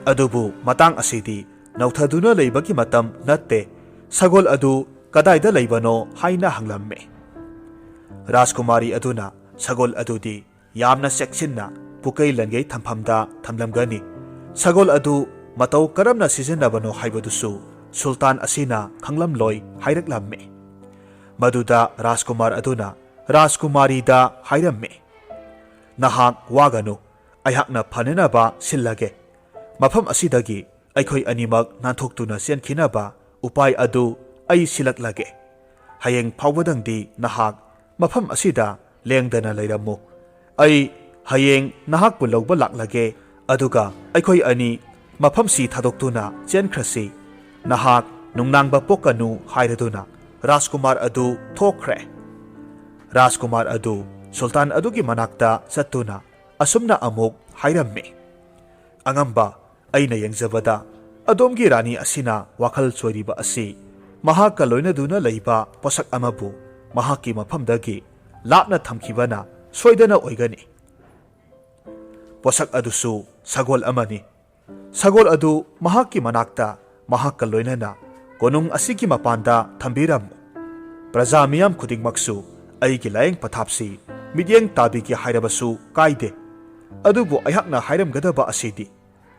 ꯑꯗꯨꯕꯨ ꯃꯇꯥꯡ ꯑꯁꯤꯗꯤ ꯅꯧꯊꯗꯨꯅ ꯂꯩꯕꯒꯤ ꯃꯇꯝ ꯅꯠꯇꯦ꯫ ꯁꯒꯣꯜ ꯑꯗꯨ ꯀꯗꯥꯏꯗ ꯂꯩꯕꯅꯣ ꯍꯥꯏꯅ ꯍꯪꯂꯝꯃꯤ꯫ ꯔꯥꯖꯀꯨꯃꯥꯔꯤ ꯑꯗꯨꯅ ꯁꯒꯣꯜ ꯑꯗꯨꯗꯤ ꯌꯥꯝꯅ ꯆꯦꯛꯁꯤꯟꯅ ꯄꯨꯀꯩ ꯂꯟꯒꯩ ꯊꯝꯐꯝꯗ ꯊꯝꯂꯝꯒꯅꯤ꯫ ꯁꯒꯣꯜ ꯑꯗꯨ ꯃꯇꯧ ꯀꯔꯝꯅ ꯁꯤꯖꯤꯟꯅꯕꯅꯣ ꯍꯥꯏꯕꯗꯨꯁꯨ ꯁꯨꯜꯇꯥꯟ ꯑꯁꯤꯅ ꯈꯪꯂꯝꯂꯣꯏ ꯍꯥꯏꯔꯛꯂꯝꯃꯤ꯫ ꯃꯗꯨꯗ ꯔꯥꯖꯀꯨꯃꯥꯔ ꯑꯗꯨꯅ ꯔꯥꯖꯀꯨꯃꯥꯔꯤꯗ ꯍꯥꯏꯔꯝꯃꯤ, "ꯅꯍꯥꯛ ꯋꯥꯒꯅꯨ, ꯑꯩꯍꯥꯛꯅ ꯐꯅꯅꯕ ꯁꯤꯜꯂꯒꯦ꯫ ꯃꯐꯝ ꯑꯁꯤꯗꯒꯤ ꯑꯩꯈꯣꯏ ꯑꯅꯤꯃꯛ ꯅꯥꯟꯊꯣꯛꯇꯨꯅ ꯆꯦꯟꯈꯤꯅꯕ ꯎꯄꯥꯏ ꯑꯗꯨ ꯑꯩ ꯁꯤꯜꯂꯛꯂꯒꯦ꯫ ꯍꯌꯦꯡ ꯐꯥꯎꯕꯗꯪꯗꯤ ꯅꯍꯥꯛ ꯃꯐꯝ ꯑꯁꯤꯗ ꯂꯦꯡꯗꯅ ꯂꯩꯔꯝꯃꯨ꯫ ꯑꯩ ꯍꯌꯦꯡ ꯅꯍꯥꯛꯄꯨ ꯂꯧꯕ ꯂꯥꯛꯂꯒꯦ, ꯑꯗꯨꯒ ꯑꯩꯈꯣꯏ ꯑꯅꯤ ꯃꯐꯝꯁꯤ ꯊꯥꯗꯣꯛꯇꯨꯅ ꯆꯦꯟꯈ꯭ꯔꯁꯤ꯫ ꯅꯍꯥꯛ ꯅꯨꯡꯅꯥꯡꯕ ꯄꯣꯛꯀꯅꯨ" ꯍꯥꯏꯔꯗꯨꯅ ꯔꯥꯖꯀꯨꯃꯥꯔ ꯑꯗꯨ ꯊꯣꯛꯈ꯭ꯔꯦ꯫ ꯔꯥꯖꯀꯨꯃꯥꯔ ꯑꯗꯨ ꯁꯨꯜꯇꯥꯟ ꯑꯗꯨꯒꯤ ꯃꯅꯥꯛꯇ ꯆꯠꯇꯨꯅ ꯑꯁꯨꯝꯅ ꯑꯃꯨꯛ ꯍꯥꯏꯔꯝꯃꯤ, "ꯑꯉꯝꯕ, ꯑꯩꯅ ꯌꯦꯡꯖꯕꯗ ꯑꯗꯣꯝꯒꯤ ꯔꯥꯅꯤ ꯑꯁꯤꯅ ꯋꯥꯈꯜ ꯆꯣꯏꯔꯤꯕ ꯑꯁꯤ ꯃꯍꯥꯛꯀ ꯂꯣꯏꯅꯗꯨꯅ ꯂꯩꯕ ꯄꯣꯠꯁꯛ ꯑꯃꯕꯨ ꯃꯍꯥꯛꯀꯤ ꯃꯐꯝꯗꯒꯤ ꯂꯥꯞꯅ ꯊꯝꯈꯤꯕꯅ ꯁꯣꯏꯗꯅ ꯑꯣꯏꯒꯅꯤ꯫ ꯄꯣꯠꯁꯛ ꯑꯗꯨꯁꯨ ꯁꯒꯣꯜ ꯑꯃꯅꯤ꯫ ꯁꯒꯣꯜ ꯑꯗꯨ ꯃꯍꯥꯛꯀꯤ ꯃꯅꯥꯛꯇ ꯃꯍꯥꯛꯀ ꯂꯣꯏꯅꯅ ꯀꯣꯅꯨꯡ ꯑꯁꯤꯒꯤ ꯃꯄꯥꯟꯗ ꯊꯝꯕꯤꯔꯝꯃꯨ꯫ ꯄ꯭ꯔꯖꯥ ꯃꯤꯌꯥꯝ ꯈꯨꯗꯤꯡꯃꯛꯁꯨ ꯑꯩꯒꯤ ꯂꯥꯌꯦꯡ ꯄꯊꯥꯞꯁꯤ ꯃꯤꯠꯌꯦꯡ ꯇꯥꯕꯤꯒꯦ ꯍꯥꯏꯔꯕꯁꯨ ꯀꯥꯏꯗꯦ꯫ ꯑꯗꯨꯕꯨ ꯑꯩꯍꯥꯛꯅ ꯍꯥꯏꯔꯝꯒꯗꯕ ꯑꯁꯤꯗꯤ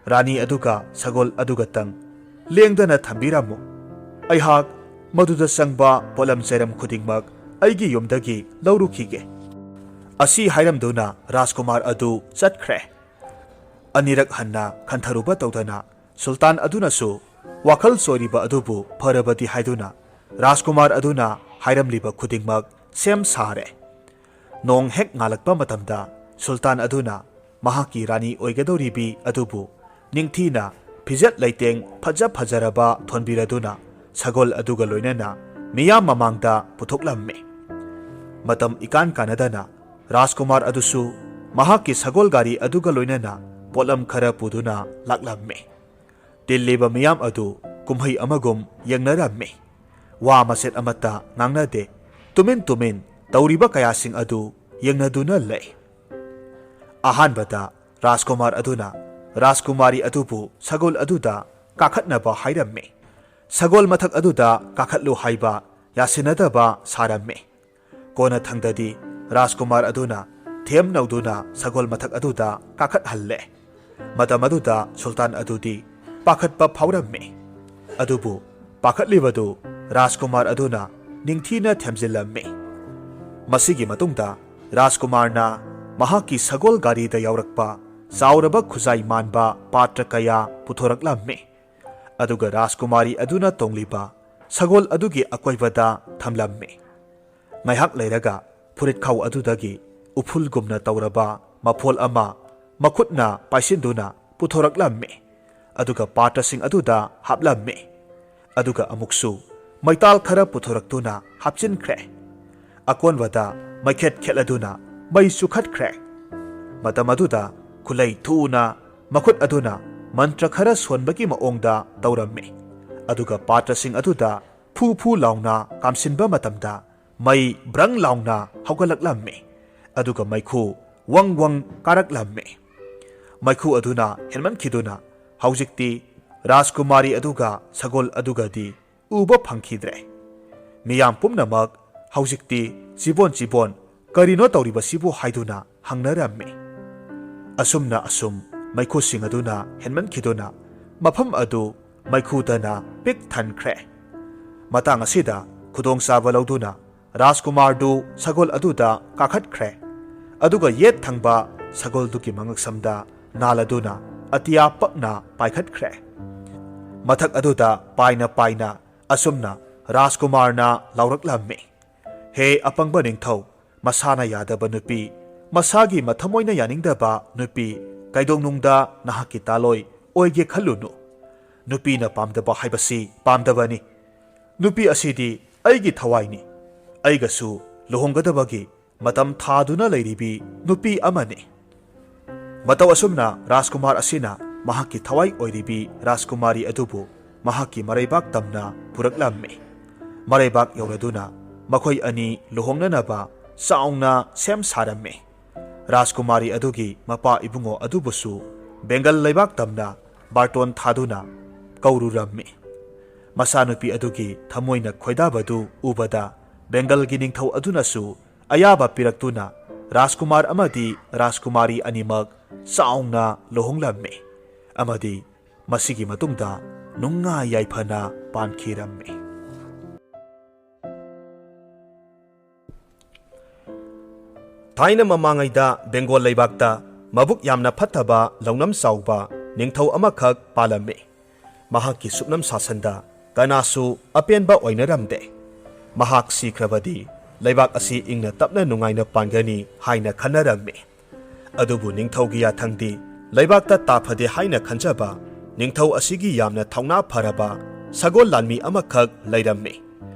ꯔꯥꯅꯤ ꯑꯗꯨꯒ ꯁꯒꯣꯜ ꯑꯗꯨꯒꯇꯪ ꯂꯦꯡꯗꯅ ꯊꯝꯕꯤꯔꯝꯃꯨ꯫ ꯑꯩꯍꯥꯛ ꯃꯗꯨꯗ ꯆꯪꯕ ꯄꯣꯠꯂꯝ ꯆꯩꯔꯝ ꯈꯨꯗꯤꯡꯃꯛ ꯑꯩꯒꯤ ꯌꯨꯝꯗꯒꯤ ꯂꯧꯔꯨꯈꯤꯒꯦ꯫" ꯑꯁꯤ ꯍꯥꯏꯔꯝꯗꯨꯅ ꯔꯥꯖꯀꯨꯃꯥꯔ ꯑꯗꯨ ꯆꯠꯈ꯭ꯔꯦ꯫ ꯑꯅꯤꯔꯛ ꯍꯟꯅ ꯈꯟꯊꯔꯨꯕ ꯇꯧꯗꯅ ꯁꯨꯜꯇꯥꯟ ꯑꯗꯨꯅꯁꯨ ꯋꯥꯈꯜ ꯆꯣꯏꯔꯤꯕ ꯑꯗꯨꯕꯨ ꯐꯔꯕꯗꯤ ꯍꯥꯏꯗꯨꯅ ꯔꯥꯖꯀꯨꯃꯥꯔ ꯑꯗꯨꯅ ꯍꯥꯏꯔꯝꯂꯤꯕ ꯈꯨꯗꯤꯡꯃꯛ ꯁꯦꯝ ꯁꯥꯔꯦ꯫ ꯅꯣꯡ ꯍꯦꯛ ꯉꯥꯜꯂꯛꯄ ꯃꯇꯝꯗ ꯁꯨꯜꯇꯥꯟ ꯑꯗꯨꯅ ꯃꯍꯥꯛꯀꯤ ꯔꯥꯅꯤ ꯑꯣꯏꯒꯗꯧꯔꯤꯕꯤ ꯑꯗꯨꯕꯨ ꯅꯤꯡꯊꯤꯅ ꯐꯤꯖꯦꯠ ꯂꯩꯇꯦꯡ ꯐꯖ ꯐꯖꯔꯕ ꯊꯣꯟꯕꯤꯔꯗꯨꯅ ꯁꯒꯣꯜ ꯑꯗꯨꯒ ꯂꯣꯏꯅꯅ ꯃꯤꯌꯥꯝ ꯃꯃꯥꯡꯗ ꯄꯨꯊꯣꯛꯂꯝꯃꯤ꯫ ꯃꯇꯝ ꯏꯀꯥꯟ ꯀꯥꯟꯅꯗꯅ ꯔꯥꯖꯀꯨꯃꯥꯔ ꯑꯗꯨꯁꯨ ꯃꯍꯥꯛꯀꯤ ꯁꯒꯣꯜ ꯒꯥꯔꯤ ꯑꯗꯨꯒ ꯂꯣꯏꯅꯅ ꯄꯣꯠꯂꯝ ꯈꯔ ꯄꯨꯗꯨꯅ ꯂꯥꯛꯂꯝꯃꯤ꯫ ꯇꯤꯜꯂꯤꯕ ꯃꯤꯌꯥꯝ ꯑꯗꯨ ꯀꯨꯝꯍꯩ ꯑꯃꯒꯨꯝ ꯌꯦꯡꯅꯔꯝꯃꯤ꯫ ꯋꯥ ꯃꯆꯦꯠ ꯑꯃꯠꯇ ꯉꯥꯡꯅꯗꯦ꯫ ꯇꯨꯃꯤꯟ ꯇꯨꯃꯤꯟ ꯇꯧꯔꯤꯕ ꯀꯌꯥꯁꯤꯡ ꯑꯗꯨ ꯌꯦꯡꯅꯗꯨꯅ ꯂꯩ꯫ ꯑꯍꯥꯟꯕꯗ ꯔꯥꯖꯀꯨꯃꯥꯔ ꯑꯗꯨꯅ ꯔꯥꯖꯀꯨꯃꯥꯔꯤ ꯑꯗꯨꯕꯨ ꯁꯒꯣꯜ ꯑꯗꯨꯗ ꯀꯥꯈꯠꯅꯕ ꯍꯥꯏꯔꯝꯃꯤ꯫ ꯁꯒꯣꯜ ꯃꯊꯛ ꯑꯗꯨꯗ ꯀꯥꯈꯠꯂꯨ ꯍꯥꯏꯕ ꯌꯥꯁꯤꯟꯅꯗꯕ ꯁꯥꯔꯝꯃꯤ꯫ ꯀꯣꯟꯅꯊꯪꯗꯗꯤ ꯔꯥꯖꯀꯨꯃꯥꯔ ꯑꯗꯨꯅ ꯊꯦꯝ ꯅꯧꯗꯨꯅ ꯁꯒꯣꯜ ꯃꯊꯛ ꯑꯗꯨꯗ ꯀꯥꯈꯠꯍꯜꯂꯦ꯫ ꯃꯇꯝ ꯑꯗꯨꯗ ꯁꯨꯜꯇꯥꯟ ꯑꯗꯨꯗꯤ ꯄꯥꯈꯠꯄ ꯐꯥꯎꯔꯝꯃꯤ꯫ ꯑꯗꯨꯕꯨ ꯄꯥꯈꯠꯂꯤꯕꯗꯨ ꯔꯥꯖꯀꯨꯃꯥꯔ ꯑꯗꯨꯅ ꯅꯤꯡꯊꯤꯅ ꯊꯦꯝꯖꯤꯜꯂꯝꯃꯤ꯫ ꯃꯁꯤꯒꯤ ꯃꯇꯨꯡꯗ ꯔꯥꯖꯀꯨꯃꯥꯔꯅ ꯃꯍꯥꯛꯀꯤ ꯁꯒꯣꯜ ꯒꯥꯔꯤꯗ ꯌꯥꯎꯔꯛꯄ ꯆꯥꯎꯔꯕ ꯈꯨꯖꯥꯏ ꯃꯥꯟꯕ ꯄꯥꯇ꯭ꯔ ꯀꯌꯥ ꯄꯨꯊꯣꯔꯛꯂꯝꯃꯤ꯫ ꯑꯗꯨꯒ ꯔꯥꯖꯀꯨꯃꯥꯔꯤ ꯑꯗꯨꯅ ꯇꯣꯡꯂꯤꯕ ꯁꯒꯣꯜ ꯑꯗꯨꯒꯤ ꯑꯀꯣꯏꯕꯗ ꯊꯝꯂꯝꯃꯤ꯫ ꯉꯥꯏꯍꯥꯛ ꯂꯩꯔꯒ ꯐꯨꯔꯤꯠꯈꯥꯎ ꯑꯗꯨꯗꯒꯤ ꯎꯐꯨꯜꯒꯨꯝꯅ ꯇꯧꯔꯕ ꯃꯐꯣꯜ ꯑꯃ ꯃꯈꯨꯠꯅ ꯄꯥꯏꯁꯤꯟꯗꯨꯅ ꯄꯨꯊꯣꯔꯛꯂꯝꯃꯤ꯫ ꯑꯗꯨꯒ ꯄꯥꯇ꯭ꯔꯁꯤꯡ ꯑꯗꯨꯗ ꯍꯥꯞꯂꯝꯃꯤ꯫ ꯑꯗꯨꯒ ꯑꯃꯨꯛꯁꯨ ꯃꯩꯇꯥꯜ ꯈꯔ ꯄꯨꯊꯣꯔꯛꯇꯨꯅ ꯍꯥꯞꯆꯤꯟꯈ꯭ꯔꯦ꯫ ꯑꯀꯣꯟꯕꯗ ꯃꯩꯈꯦꯠ ꯈꯦꯠꯂꯗꯨꯅ ꯃꯩ ꯆꯨꯈꯠꯈ꯭ꯔꯦ꯫ ꯃꯇꯝ ꯑꯗꯨꯗ ꯈꯨꯠꯂꯩ ꯊꯨꯅ ꯃꯈꯨꯠ ꯑꯗꯨꯅ ꯃꯟꯇ꯭ꯔ ꯈꯔ ꯁꯣꯟꯕꯒꯤ ꯃꯑꯣꯡꯗ ꯇꯧꯔꯝꯃꯤ꯫ ꯑꯗꯨꯒ ꯄꯥꯇ꯭ꯔꯁꯤꯡ ꯑꯗꯨꯗ ꯐꯨ ꯐꯨ ꯂꯥꯎꯅ ꯀꯥꯝꯁꯤꯟꯕ ꯃꯇꯝꯗ ꯃꯩ ꯕ꯭ꯔꯪ ꯂꯥꯎꯅ ꯍꯧꯒꯠꯂꯛꯂꯝꯃꯤ꯫ ꯑꯗꯨꯒ ꯃꯩꯈꯨ ꯋꯪ ꯋꯪ ꯀꯥꯔꯛꯂꯝꯃꯤ꯫ ꯃꯩꯈꯨ ꯑꯗꯨꯅ ꯍꯦꯟꯃꯟꯈꯤꯗꯨꯅ ꯍꯧꯖꯤꯛꯇꯤ ꯔꯥꯖꯀꯨꯃꯥꯔꯤ ꯑꯗꯨꯒ ꯁꯒꯣꯜ ꯑꯗꯨꯒꯗꯤ ꯎꯕ ꯐꯪꯈꯤꯗ꯭ꯔꯦ꯫ ꯃꯤꯌꯥꯝ ꯄꯨꯝꯅꯃꯛ ꯍꯧꯖꯤꯛꯇꯤ ꯆꯤꯕꯣꯟ ꯆꯤꯕꯣꯟ ꯀꯔꯤꯅꯣ ꯇꯧꯔꯤꯕꯁꯤꯕꯨ ꯍꯥꯏꯗꯨꯅ ꯍꯪꯅꯔꯝꯃꯤ꯫ ꯑꯁꯨꯝꯅ ꯑꯁꯨꯝ ꯃꯩꯈꯨꯁꯤꯡ ꯑꯗꯨꯅ ꯍꯦꯟꯃꯟꯈꯤꯗꯨꯅ ꯃꯐꯝ ꯑꯗꯨ ꯃꯩꯈꯨꯗꯅ ꯄꯤꯛ ꯊꯟꯈ꯭ꯔꯦ꯫ ꯃꯇꯥꯡ ꯑꯁꯤꯗ ꯈꯨꯗꯣꯡꯆꯥꯕ ꯂꯧꯗꯨꯅ ꯔꯥꯖꯀꯨꯃꯥꯔꯗꯨ ꯁꯒꯣꯜ ꯑꯗꯨꯗ ꯀꯥꯈꯠꯈ꯭ꯔꯦ꯫ ꯑꯗꯨꯒ ꯌꯦꯠ ꯊꯪꯕ ꯁꯒꯣꯜꯗꯨꯒꯤ ꯃꯉꯛꯁꯝꯗ ꯅꯥꯜꯂꯗꯨꯅ ꯑꯇꯤꯌꯥ ꯄꯛꯅ ꯄꯥꯏꯈꯠꯈ꯭ꯔꯦ꯫ ꯃꯊꯛ ꯑꯗꯨꯗ ꯄꯥꯏꯅ ꯄꯥꯏꯅ ꯑꯁꯨꯝꯅ ꯔꯥꯖꯀꯨꯃꯥꯔꯅ ꯂꯥꯎꯔꯛꯂꯝꯃꯤ, "ꯍꯦ ꯑꯄꯪꯕ ꯅꯤꯡꯊꯧ, ꯃꯁꯥꯅ ꯌꯥꯗꯕ ꯅꯨꯄꯤ, ꯃꯁꯥꯒꯤ ꯃꯊꯃꯣꯏꯅ ꯌꯥꯅꯤꯡꯗꯕ ꯅꯨꯄꯤ, ꯀꯩꯗꯧꯅꯨꯡꯗ ꯅꯍꯥꯛꯀꯤ ꯇꯥꯂꯣꯏ ꯑꯣꯏꯒꯦ ꯈꯜꯂꯨꯅꯨ꯫ ꯅꯨꯄꯤꯅ ꯄꯥꯝꯗꯕ ꯍꯥꯏꯕꯁꯤ ꯄꯥꯝꯗꯕꯅꯤ꯫ ꯅꯨꯄꯤ ꯑꯁꯤꯗꯤ ꯑꯩꯒꯤ ꯊꯋꯥꯏꯅꯤ꯫ ꯑꯩꯒꯁꯨ ꯂꯨꯍꯣꯡꯒꯗꯕꯒꯤ ꯃꯇꯝ ꯊꯥꯗꯨꯅ ꯂꯩꯔꯤꯕꯤ ꯅꯨꯄꯤ ꯑꯃꯅꯤ꯫ ꯃꯇꯧ ꯑꯁꯨꯝꯅ ꯔꯥꯖꯀꯨꯃꯥꯔ ꯑꯁꯤꯅ ꯃꯍꯥꯛꯀꯤ ꯊꯋꯥꯏ ꯑꯣꯏꯔꯤꯕꯤ ꯔꯥꯖꯀꯨꯃꯥꯔꯤ ꯑꯗꯨꯕꯨ ꯃꯍꯥꯛꯀꯤ ꯃꯔꯩꯕꯥꯛ ꯇꯝꯅ ꯄꯨꯔꯛꯂꯝꯃꯤ꯫ ꯃꯔꯩꯕꯥꯛ ꯌꯧꯔꯗꯨꯅ ꯃꯈꯣꯏ ꯑꯅꯤ ꯂꯨꯍꯣꯡꯅꯅꯕ ꯆꯥꯎꯅ ꯁꯦꯝ ꯁꯥꯔꯝꯃꯤ꯫ ꯔꯥꯖꯀꯨꯃꯥꯔꯤ ꯑꯗꯨꯒꯤ ꯃꯄꯥ ꯏꯕꯨꯡꯉꯣ ꯑꯗꯨꯕꯨꯁꯨ ꯕꯦꯡꯒꯜ ꯂꯩꯕꯥꯛ ꯇꯝꯅ ꯕꯥꯔꯇꯣꯟ ꯊꯥꯗꯨꯅ ꯀꯧꯔꯨꯔꯝꯃꯤ꯫ ꯃꯆꯥꯅꯨꯄꯤ ꯑꯗꯨꯒꯤ ꯊꯃꯣꯏꯅ ꯈꯣꯏꯗꯥꯕꯗꯨ ꯎꯕꯗ ꯕꯦꯡꯒꯜꯒꯤ ꯅꯤꯡꯊꯧ ꯑꯗꯨꯅꯁꯨ ꯑꯌꯥꯕ ꯄꯤꯔꯛꯇꯨꯅ ꯔꯥꯖꯀꯨꯃꯥꯔ ꯑꯃꯗꯤ ꯔꯥꯖꯀꯨꯃꯥꯔꯤ ꯑꯅꯤꯃꯛ ꯆꯥꯎꯅ ꯂꯨꯍꯣꯡꯂꯝꯃꯤ ꯑꯃꯗꯤ ꯃꯁꯤꯒꯤ ꯃꯇꯨꯡꯗ ꯅꯨꯡꯉꯥꯏ ꯌꯥꯏꯐꯅ ꯄꯥꯟꯈꯤꯔꯝꯃꯤ꯫ ꯊꯥꯏꯅ ꯃꯃꯥꯡꯉꯩꯗ ꯕꯦꯡꯒꯣꯜ ꯂꯩꯕꯥꯛꯇ ꯃꯕꯨꯛ ꯌꯥꯝꯅ ꯐꯠꯇꯕ ꯂꯧꯅꯝ ꯆꯥꯎꯕ ꯅꯤꯡꯊꯧ ꯑꯃꯈꯛ ꯄꯥꯜꯂꯝꯃꯤ꯫ ꯃꯍꯥꯛꯀꯤ ꯁꯨꯞꯅꯝ ꯁꯥꯁꯟꯗ ꯀꯅꯥꯁꯨ ꯑꯄꯦꯟꯕ ꯑꯣꯏꯅꯔꯝꯗꯦ꯫ ꯃꯍꯥꯛ ꯁꯤꯈ꯭ꯔꯕꯗꯤ ꯂꯩꯕꯥꯛ ꯑꯁꯤ ꯏꯪꯅ ꯇꯞꯅ ꯅꯨꯡꯉꯥꯏꯅ ꯄꯥꯟꯒꯅꯤ ꯍꯥꯏꯅ ꯈꯟꯅꯔꯝꯃꯤ꯫ ꯑꯗꯨꯕꯨ ꯅꯤꯡꯊꯧꯒꯤ ꯌꯥꯊꯪꯗꯤ ꯂꯩꯕꯥꯛꯇ ꯇꯥꯐꯗꯦ ꯍꯥꯏꯅ ꯈꯟꯖꯕ ꯅꯤꯡꯊꯧ ꯑꯁꯤꯒꯤ ꯌꯥꯝꯅ ꯊꯧꯅꯥ ꯐꯔꯕ ꯁꯒꯣꯜ ꯂꯥꯟꯃꯤ ꯑꯃꯈꯛ ꯂꯩꯔꯝꯃꯤ꯫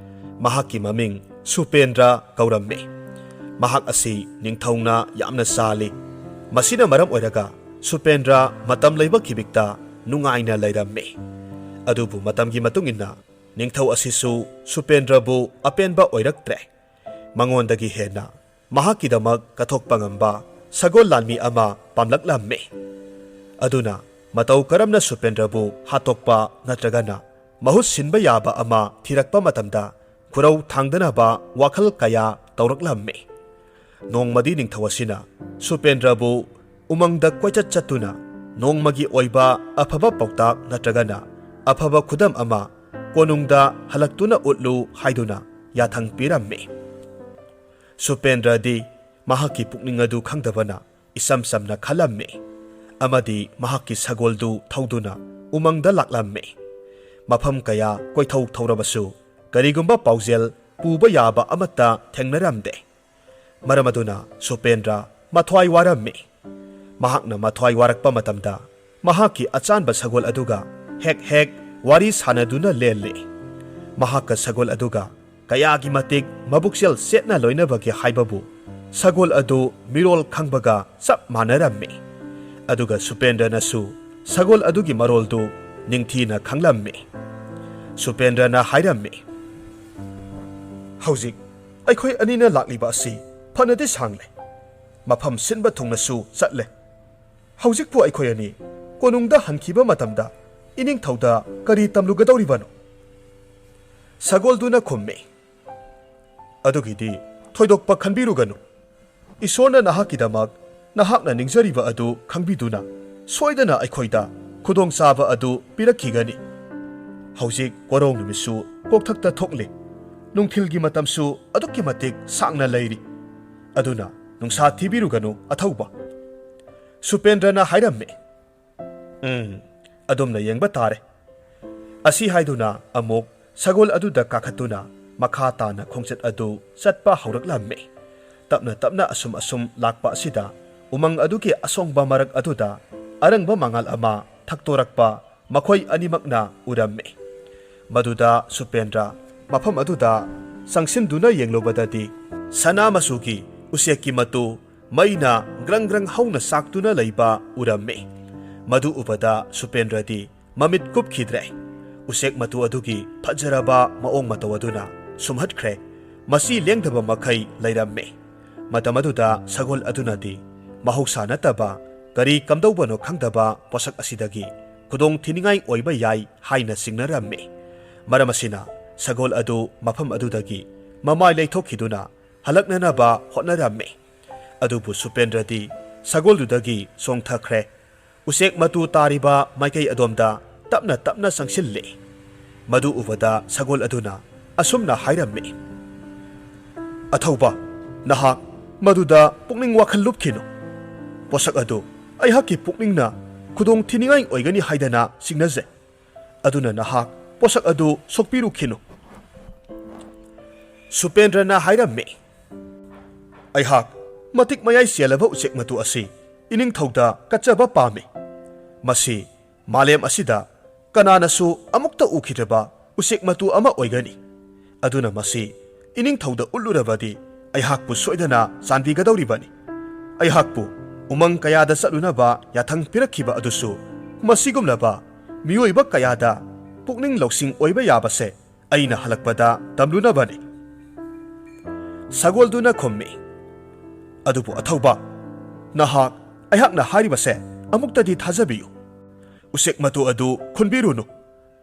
ꯃꯍꯥꯛꯀꯤ ꯃꯃꯤꯡ ꯁꯨꯄꯦꯟꯗ꯭ꯔ ꯀꯧꯔꯝꯃꯤ꯫ ꯃꯍꯥꯛ ꯑꯁꯤ ꯅꯤꯡꯊꯧꯅ ꯌꯥꯝꯅ ꯆꯥꯜꯂꯤ꯫ ꯃꯁꯤꯅ ꯃꯔꯝ ꯑꯣꯏꯔꯒ ꯁꯨꯄꯦꯟꯗ꯭ꯔ ꯃꯇꯝ ꯂꯩꯕ ꯈꯤꯕꯤꯛꯇ ꯅꯨꯡꯉꯥꯏꯅ ꯂꯩꯔꯝꯃꯤ꯫ ꯑꯗꯨꯕꯨ ꯃꯇꯝꯒꯤ ꯃꯇꯨꯡ ꯏꯟꯅ ꯅꯤꯡꯊꯧ ꯑꯁꯤꯁꯨ ꯁꯨꯄꯦꯟꯗ꯭ꯔꯕꯨ ꯑꯄꯦꯟꯕ ꯑꯣꯏꯔꯛꯇ꯭ꯔꯦ꯫ ꯃꯉꯣꯟꯗꯒꯤ ꯍꯦꯟꯅ ꯃꯍꯥꯛꯀꯤꯗꯃꯛ ꯀꯠꯊꯣꯛꯄ ꯉꯝꯕ ꯁꯒꯣꯜ ꯂꯥꯟꯃꯤ ꯑꯃ ꯄꯥꯝꯂꯛꯂꯝꯃꯤ꯫ ꯑꯗꯨꯅ ꯃꯇꯧ ꯀꯔꯝꯅ ꯁꯨꯄꯦꯟꯗ꯭ꯔꯕꯨ ꯍꯥꯠꯇꯣꯛꯄ ꯅꯠꯇ꯭ꯔꯒꯅ ꯃꯍꯨꯠ ꯁꯤꯟꯕ ꯌꯥꯕ ꯑꯃ ꯊꯤꯔꯛꯄ ꯃꯇꯝꯗ ꯈꯨꯔꯧ ꯊꯥꯡꯗꯅꯕ ꯋꯥꯈꯜ ꯀꯌꯥ ꯇꯧꯔꯛꯂꯝꯃꯤ꯫ ꯅꯣꯡꯃꯗꯤ ꯅꯤꯡꯊꯧ ꯑꯁꯤꯅ ꯁꯨꯄꯦꯟꯗ꯭ꯔꯕꯨ ꯎꯃꯪꯗ ꯀꯣꯏꯆꯠ ꯆꯠꯇꯨꯅ ꯅꯣꯡꯃꯒꯤ ꯑꯣꯏꯕ ꯑꯐꯕ ꯄꯥꯎꯇꯥꯛ ꯅꯠꯇ꯭ꯔꯒꯅ ꯑꯐꯕ ꯈꯨꯗꯝ ꯑꯃ ꯀꯣꯅꯨꯡꯗ ꯍꯜꯂꯛꯇꯨꯅ ꯎꯠꯂꯨ ꯍꯥꯏꯗꯨꯅ ꯌꯥꯊꯪ ꯄꯤꯔꯝꯃꯤ꯫ ꯁꯨꯄꯦꯟꯗ꯭ꯔꯗꯤ ꯃꯍꯥꯛꯀꯤ ꯄꯨꯛꯅꯤꯡ ꯑꯗꯨ ꯈꯪꯗꯕꯅ ꯏꯆꯝ ꯆꯝꯅ ꯈꯜꯂꯝꯃꯤ ꯑꯃꯗꯤ ꯃꯍꯥꯛꯀꯤ ꯁꯒꯣꯜꯗꯨ ꯊꯧꯗꯨꯅ ꯎꯃꯪꯗ ꯂꯥꯛꯂꯝꯃꯤ꯫ ꯃꯐꯝ ꯀꯌꯥ ꯀꯣꯏꯊꯧ ꯊꯧꯔꯕꯁꯨ ꯀꯔꯤꯒꯨꯝꯕ ꯄꯥꯎꯖꯦꯜ ꯄꯨꯕ ꯌꯥꯕ ꯑꯃꯠꯇ ꯊꯦꯡꯅꯔꯝꯗꯦ꯫ ꯃꯔꯝ ꯑꯗꯨꯅ ꯁꯨꯄꯦꯟꯗ꯭ꯔ ꯃꯊ꯭ꯋꯥꯏ ꯋꯥꯔꯝꯃꯤ꯫ ꯃꯍꯥꯛꯅ ꯃꯊ꯭ꯋꯥꯏ ꯋꯥꯔꯛꯄ ꯃꯇꯝꯗ ꯃꯍꯥꯛꯀꯤ ꯑꯆꯥꯟꯕ ꯁꯒꯣꯜ ꯑꯗꯨꯒ ꯍꯦꯛ ꯍꯦꯛ ꯋꯥꯔꯤ ꯁꯥꯟꯅꯗꯨꯅ ꯂꯦꯜꯂꯤ꯫ ꯃꯍꯥꯛꯀ ꯁꯒꯣꯜ ꯑꯗꯨꯒ ꯀꯌꯥꯒꯤ ꯃꯇꯤꯛ ꯃꯕꯨꯛꯆꯦꯜ ꯆꯦꯠꯅ ꯂꯣꯏꯅꯕꯒꯦ ꯍꯥꯏꯕꯕꯨ ꯁꯒꯣꯜ ꯑꯗꯨ ꯃꯤꯔꯣꯜ ꯈꯪꯕꯒ ꯆꯞ ꯃꯥꯟꯅꯔꯝꯃꯤ꯫ ꯑꯗꯨꯒ ꯁꯨꯄꯦꯟꯗ꯭ꯔꯅꯁꯨ ꯁꯒꯣꯜ ꯑꯗꯨꯒꯤ ꯃꯔꯣꯜꯗꯨ ꯅꯤꯡꯊꯤꯅ ꯈꯪꯂꯝꯃꯤ꯫ ꯁꯨꯄꯦꯟꯗ꯭ꯔꯅ ꯍꯥꯏꯔꯝꯃꯤ, "ꯍꯧꯖꯤꯛ ꯑꯩꯈꯣꯏ ꯑꯅꯤꯅ ꯂꯥꯛꯂꯤꯕ ꯑꯁꯤ ꯐꯅꯗꯤ ꯁꯥꯡꯂꯦ꯫ ꯃꯐꯝ ꯁꯤꯟꯕ ꯊꯨꯡꯅꯁꯨ ꯆꯠꯂꯦ꯫ ꯍꯧꯖꯤꯛꯄꯨ ꯑꯩꯈꯣꯏ ꯑꯅꯤ ꯀꯣꯅꯨꯡꯗ ꯍꯟꯈꯤꯕ ꯃꯇꯝꯗ ꯏꯅꯤꯡꯊꯧꯗ ꯀꯔꯤ ꯇꯝꯂꯨꯒꯗꯧꯔꯤꯕꯅꯣ?" ꯁꯒꯣꯜꯗꯨꯅ ꯈꯨꯝꯃꯤ, "ꯑꯗꯨꯒꯤꯗꯤ ꯊꯣꯏꯗꯣꯛꯄ ꯈꯟꯕꯤꯔꯨꯒꯅꯨ꯫ ꯏꯁꯣꯔꯅ ꯅꯍꯥꯛꯀꯤꯗꯃꯛ ꯅꯍꯥꯛꯅ ꯅꯤꯡꯖꯔꯤꯕ ꯑꯗꯨ ꯈꯪꯕꯤꯗꯨꯅ ꯁꯣꯏꯗꯅ ꯑꯩꯈꯣꯏꯗ ꯈꯨꯗꯣꯡꯆꯥꯕ ꯑꯗꯨ ꯄꯤꯔꯛꯈꯤꯒꯅꯤ꯫ ꯍꯧꯖꯤꯛ ꯀꯣꯔꯧ ꯅꯨꯃꯤꯠꯁꯨ ꯀꯣꯛꯊꯛꯇ ꯊꯣꯛꯂꯤ꯫ ꯅꯨꯡꯊꯤꯜꯒꯤ ꯃꯇꯝꯁꯨ ꯑꯗꯨꯛꯀꯤ ꯃꯇꯤꯛ ꯁꯥꯡꯅ ꯂꯩꯔꯤ꯫ ꯑꯗꯨꯅ ꯅꯨꯡꯁꯥ ꯊꯤꯕꯤꯔꯨꯒꯅꯨ ꯑꯊꯧꯕ꯫" ꯁꯨꯄꯦꯟꯗ꯭ꯔꯅ ꯍꯥꯏꯔꯝꯃꯤ, "ꯎꯝ, ꯑꯗꯨꯝꯅ ꯌꯦꯡꯕ ꯇꯥꯔꯦ꯫" ꯑꯁꯤ ꯍꯥꯏꯗꯨꯅ ꯑꯃꯨꯛ ꯁꯒꯣꯜ ꯑꯗꯨꯗ ꯀꯥꯈꯠꯇꯨꯅ ꯃꯈꯥ ꯇꯥꯅ ꯈꯣꯡꯆꯠ ꯑꯗꯨ ꯆꯠꯄ ꯍꯧꯔꯛꯂꯝꯃꯤ꯫ ꯇꯞꯅ ꯇꯞꯅ ꯑꯁꯨꯝ ꯑꯁꯨꯝ ꯂꯥꯛꯄ ꯑꯁꯤꯗ ꯎꯃꯪ ꯑꯗꯨꯒꯤ ꯑꯁꯣꯡꯕ ꯃꯔꯛ ꯑꯗꯨꯗ ꯑꯔꯪꯕ ꯃꯉꯥꯜ ꯑꯃ ꯊꯛꯇꯣꯔꯛꯄ ꯃꯈꯣꯏ ꯑꯅꯤꯃꯛꯅ ꯎꯔꯝꯃꯤ꯫ ꯃꯗꯨꯗ ꯁꯨꯄꯦꯟꯗ꯭ꯔ ꯃꯐꯝ ꯑꯗꯨꯗ ꯆꯪꯁꯤꯟꯗꯨꯅ ꯌꯦꯡꯂꯨꯕꯗꯗꯤ ꯁꯅꯥ ꯃꯆꯨꯒꯤ ꯎꯆꯦꯛꯀꯤ ꯃꯇꯨ ꯃꯩꯅ ꯒ꯭ꯔꯪ ꯒ꯭ꯔꯪ ꯍꯧꯅ ꯆꯥꯛꯇꯨꯅ ꯂꯩꯕ ꯎꯔꯝꯃꯤ꯫ ꯃꯗꯨ ꯎꯕꯗ ꯁꯨꯄꯦꯟꯗ꯭ꯔꯗꯤ ꯃꯃꯤꯠ ꯀꯨꯞꯈꯤꯗ꯭ꯔꯦ꯫ ꯎꯆꯦꯛ ꯃꯇꯨ ꯑꯗꯨꯒꯤ ꯐꯖꯔꯕ ꯃꯑꯣꯡ ꯃꯇꯧ ꯑꯗꯨꯅ ꯁꯨꯝꯍꯠꯈ꯭ꯔꯦ꯫ ꯃꯁꯤ ꯂꯦꯡꯗꯕ ꯃꯈꯩ ꯂꯩꯔꯝꯃꯤ꯫ ꯃꯇꯝ ꯑꯗꯨꯗ ꯁꯒꯣꯜ ꯑꯗꯨꯅꯗꯤ ꯃꯍꯧꯁꯥ ꯅꯠꯇꯕ ꯀꯔꯤ ꯀꯝꯗꯧꯕꯅꯣ ꯈꯪꯗꯕ ꯄꯣꯠꯁꯛ ꯑꯁꯤꯗꯒꯤ ꯈꯨꯗꯣꯡ ꯊꯤꯅꯤꯡꯉꯥꯏ ꯑꯣꯏꯕ ꯌꯥꯏ ꯍꯥꯏꯅ ꯆꯤꯡꯅꯔꯝꯃꯤ꯫ ꯃꯔꯝ ꯑꯁꯤꯅ ꯁꯒꯣꯜ ꯑꯗꯨ ꯃꯐꯝ ꯑꯗꯨꯗꯒꯤ ꯃꯃꯥꯏ ꯂꯩꯊꯣꯛꯈꯤꯗꯨꯅ ꯍꯜꯂꯛꯅꯅꯕ ꯍꯣꯠꯅꯔꯝꯃꯤ꯫ ꯑꯗꯨꯕꯨ ꯁꯨꯄꯦꯟꯗ꯭ꯔꯗꯤ ꯁꯒꯣꯜꯗꯨꯗꯒꯤ ꯆꯣꯡꯊꯈ꯭ꯔꯦ꯫ ꯎꯆꯦꯛ ꯃꯇꯨ ꯇꯥꯔꯤꯕ ꯃꯥꯏꯀꯩ ꯑꯗꯣꯝꯗ ꯇꯞꯅ ꯇꯞꯅ ꯆꯪꯁꯤꯜꯂꯤ꯫ ꯃꯗꯨ ꯎꯕꯗ ꯁꯒꯣꯜ ꯑꯗꯨꯅ ꯑꯁꯨꯝꯅ ꯍꯥꯏꯔꯝꯃꯤ, "ꯑꯊꯧꯕ, ꯅꯍꯥꯛ ꯃꯗꯨꯗ ꯄꯨꯛꯅꯤꯡ ꯋꯥꯈꯜ ꯂꯨꯞꯈꯤꯅꯨ꯫ ꯄꯣꯠꯁꯛ ꯑꯗꯨ ꯑꯩꯍꯥꯛꯀꯤ ꯄꯨꯛꯅꯤꯡꯅ ꯈꯨꯗꯣꯡ ꯊꯤꯅꯤꯡꯉꯥꯏ ꯑꯣꯏꯒꯅꯤ ꯍꯥꯏꯗꯅ ꯆꯤꯡꯅꯖꯩ꯫ ꯑꯗꯨꯅ ꯅꯍꯥꯛ ꯄꯣꯠꯁꯛ ꯑꯗꯨ ꯁꯣꯛꯄꯤꯔꯨꯈꯤꯅꯨ꯫" ꯁꯨꯄꯦꯟꯗ꯭ꯔꯅ ꯍꯥꯏꯔꯝꯃꯤ, "ꯑꯩꯍꯥꯛ ꯃꯇꯤꯛ ꯃꯌꯥꯏ ꯆꯦꯜꯂꯕ ꯎꯆꯦꯛ ꯃꯇꯨ ꯑꯁꯤ ꯏꯅꯤꯡꯊꯧꯗ ꯀꯠꯆꯕ ꯄꯥꯝꯃꯤ꯫ ꯃꯁꯤ ꯃꯥꯂꯦꯝ ꯑꯁꯤꯗ ꯀꯅꯥꯅꯁꯨ ꯑꯃꯨꯛꯇ ꯎꯈꯤꯗ꯭ꯔꯕ ꯎꯆꯦꯛ ꯃꯇꯨ ꯑꯃ ꯑꯣꯏꯒꯅꯤ꯫ ꯑꯗꯨꯅ ꯃꯁꯤ ꯏꯅꯤꯡꯊꯧꯗ ꯎꯠꯂꯨꯔꯕꯗꯤ ꯑꯩꯍꯥꯛꯄꯨ ꯁꯣꯏꯗꯅ ꯆꯥꯟꯕꯤꯒꯗꯧꯔꯤꯕꯅꯤ꯫ ꯑꯩꯍꯥꯛꯄꯨ ꯎꯃꯪ ꯀꯌꯥꯗ ꯆꯠꯂꯨꯅꯕ ꯌꯥꯊꯪ ꯄꯤꯔꯛꯈꯤꯕ ꯑꯗꯨꯁꯨ ꯃꯁꯤꯒꯨꯝꯂꯕ ꯃꯤꯑꯣꯏꯕ ꯀꯌꯥꯗ ꯄꯨꯛꯅꯤꯡ ꯂꯧꯁꯤꯡ ꯑꯣꯏꯕ ꯌꯥꯕꯁꯦ ꯑꯩꯅ ꯍꯜꯂꯛꯄꯗ ꯇꯝꯂꯨꯅꯕꯅꯤ꯫ ꯁꯒꯣꯜꯗꯨꯅ ꯈꯨꯝꯃꯤ, "ꯑꯗꯨꯕꯨ ꯑꯊꯧꯕ, ꯅꯍꯥꯛ ꯑꯩꯍꯥꯛꯅ ꯍꯥꯏꯔꯤꯕꯁꯦ ꯑꯃꯨꯛꯇꯗꯤ ꯊꯥꯖꯕꯤꯌꯨ꯫ ꯎꯆꯦꯛ ꯃꯇꯨ ꯑꯗꯨ ꯈꯨꯟꯕꯤꯔꯨꯅꯨ꯫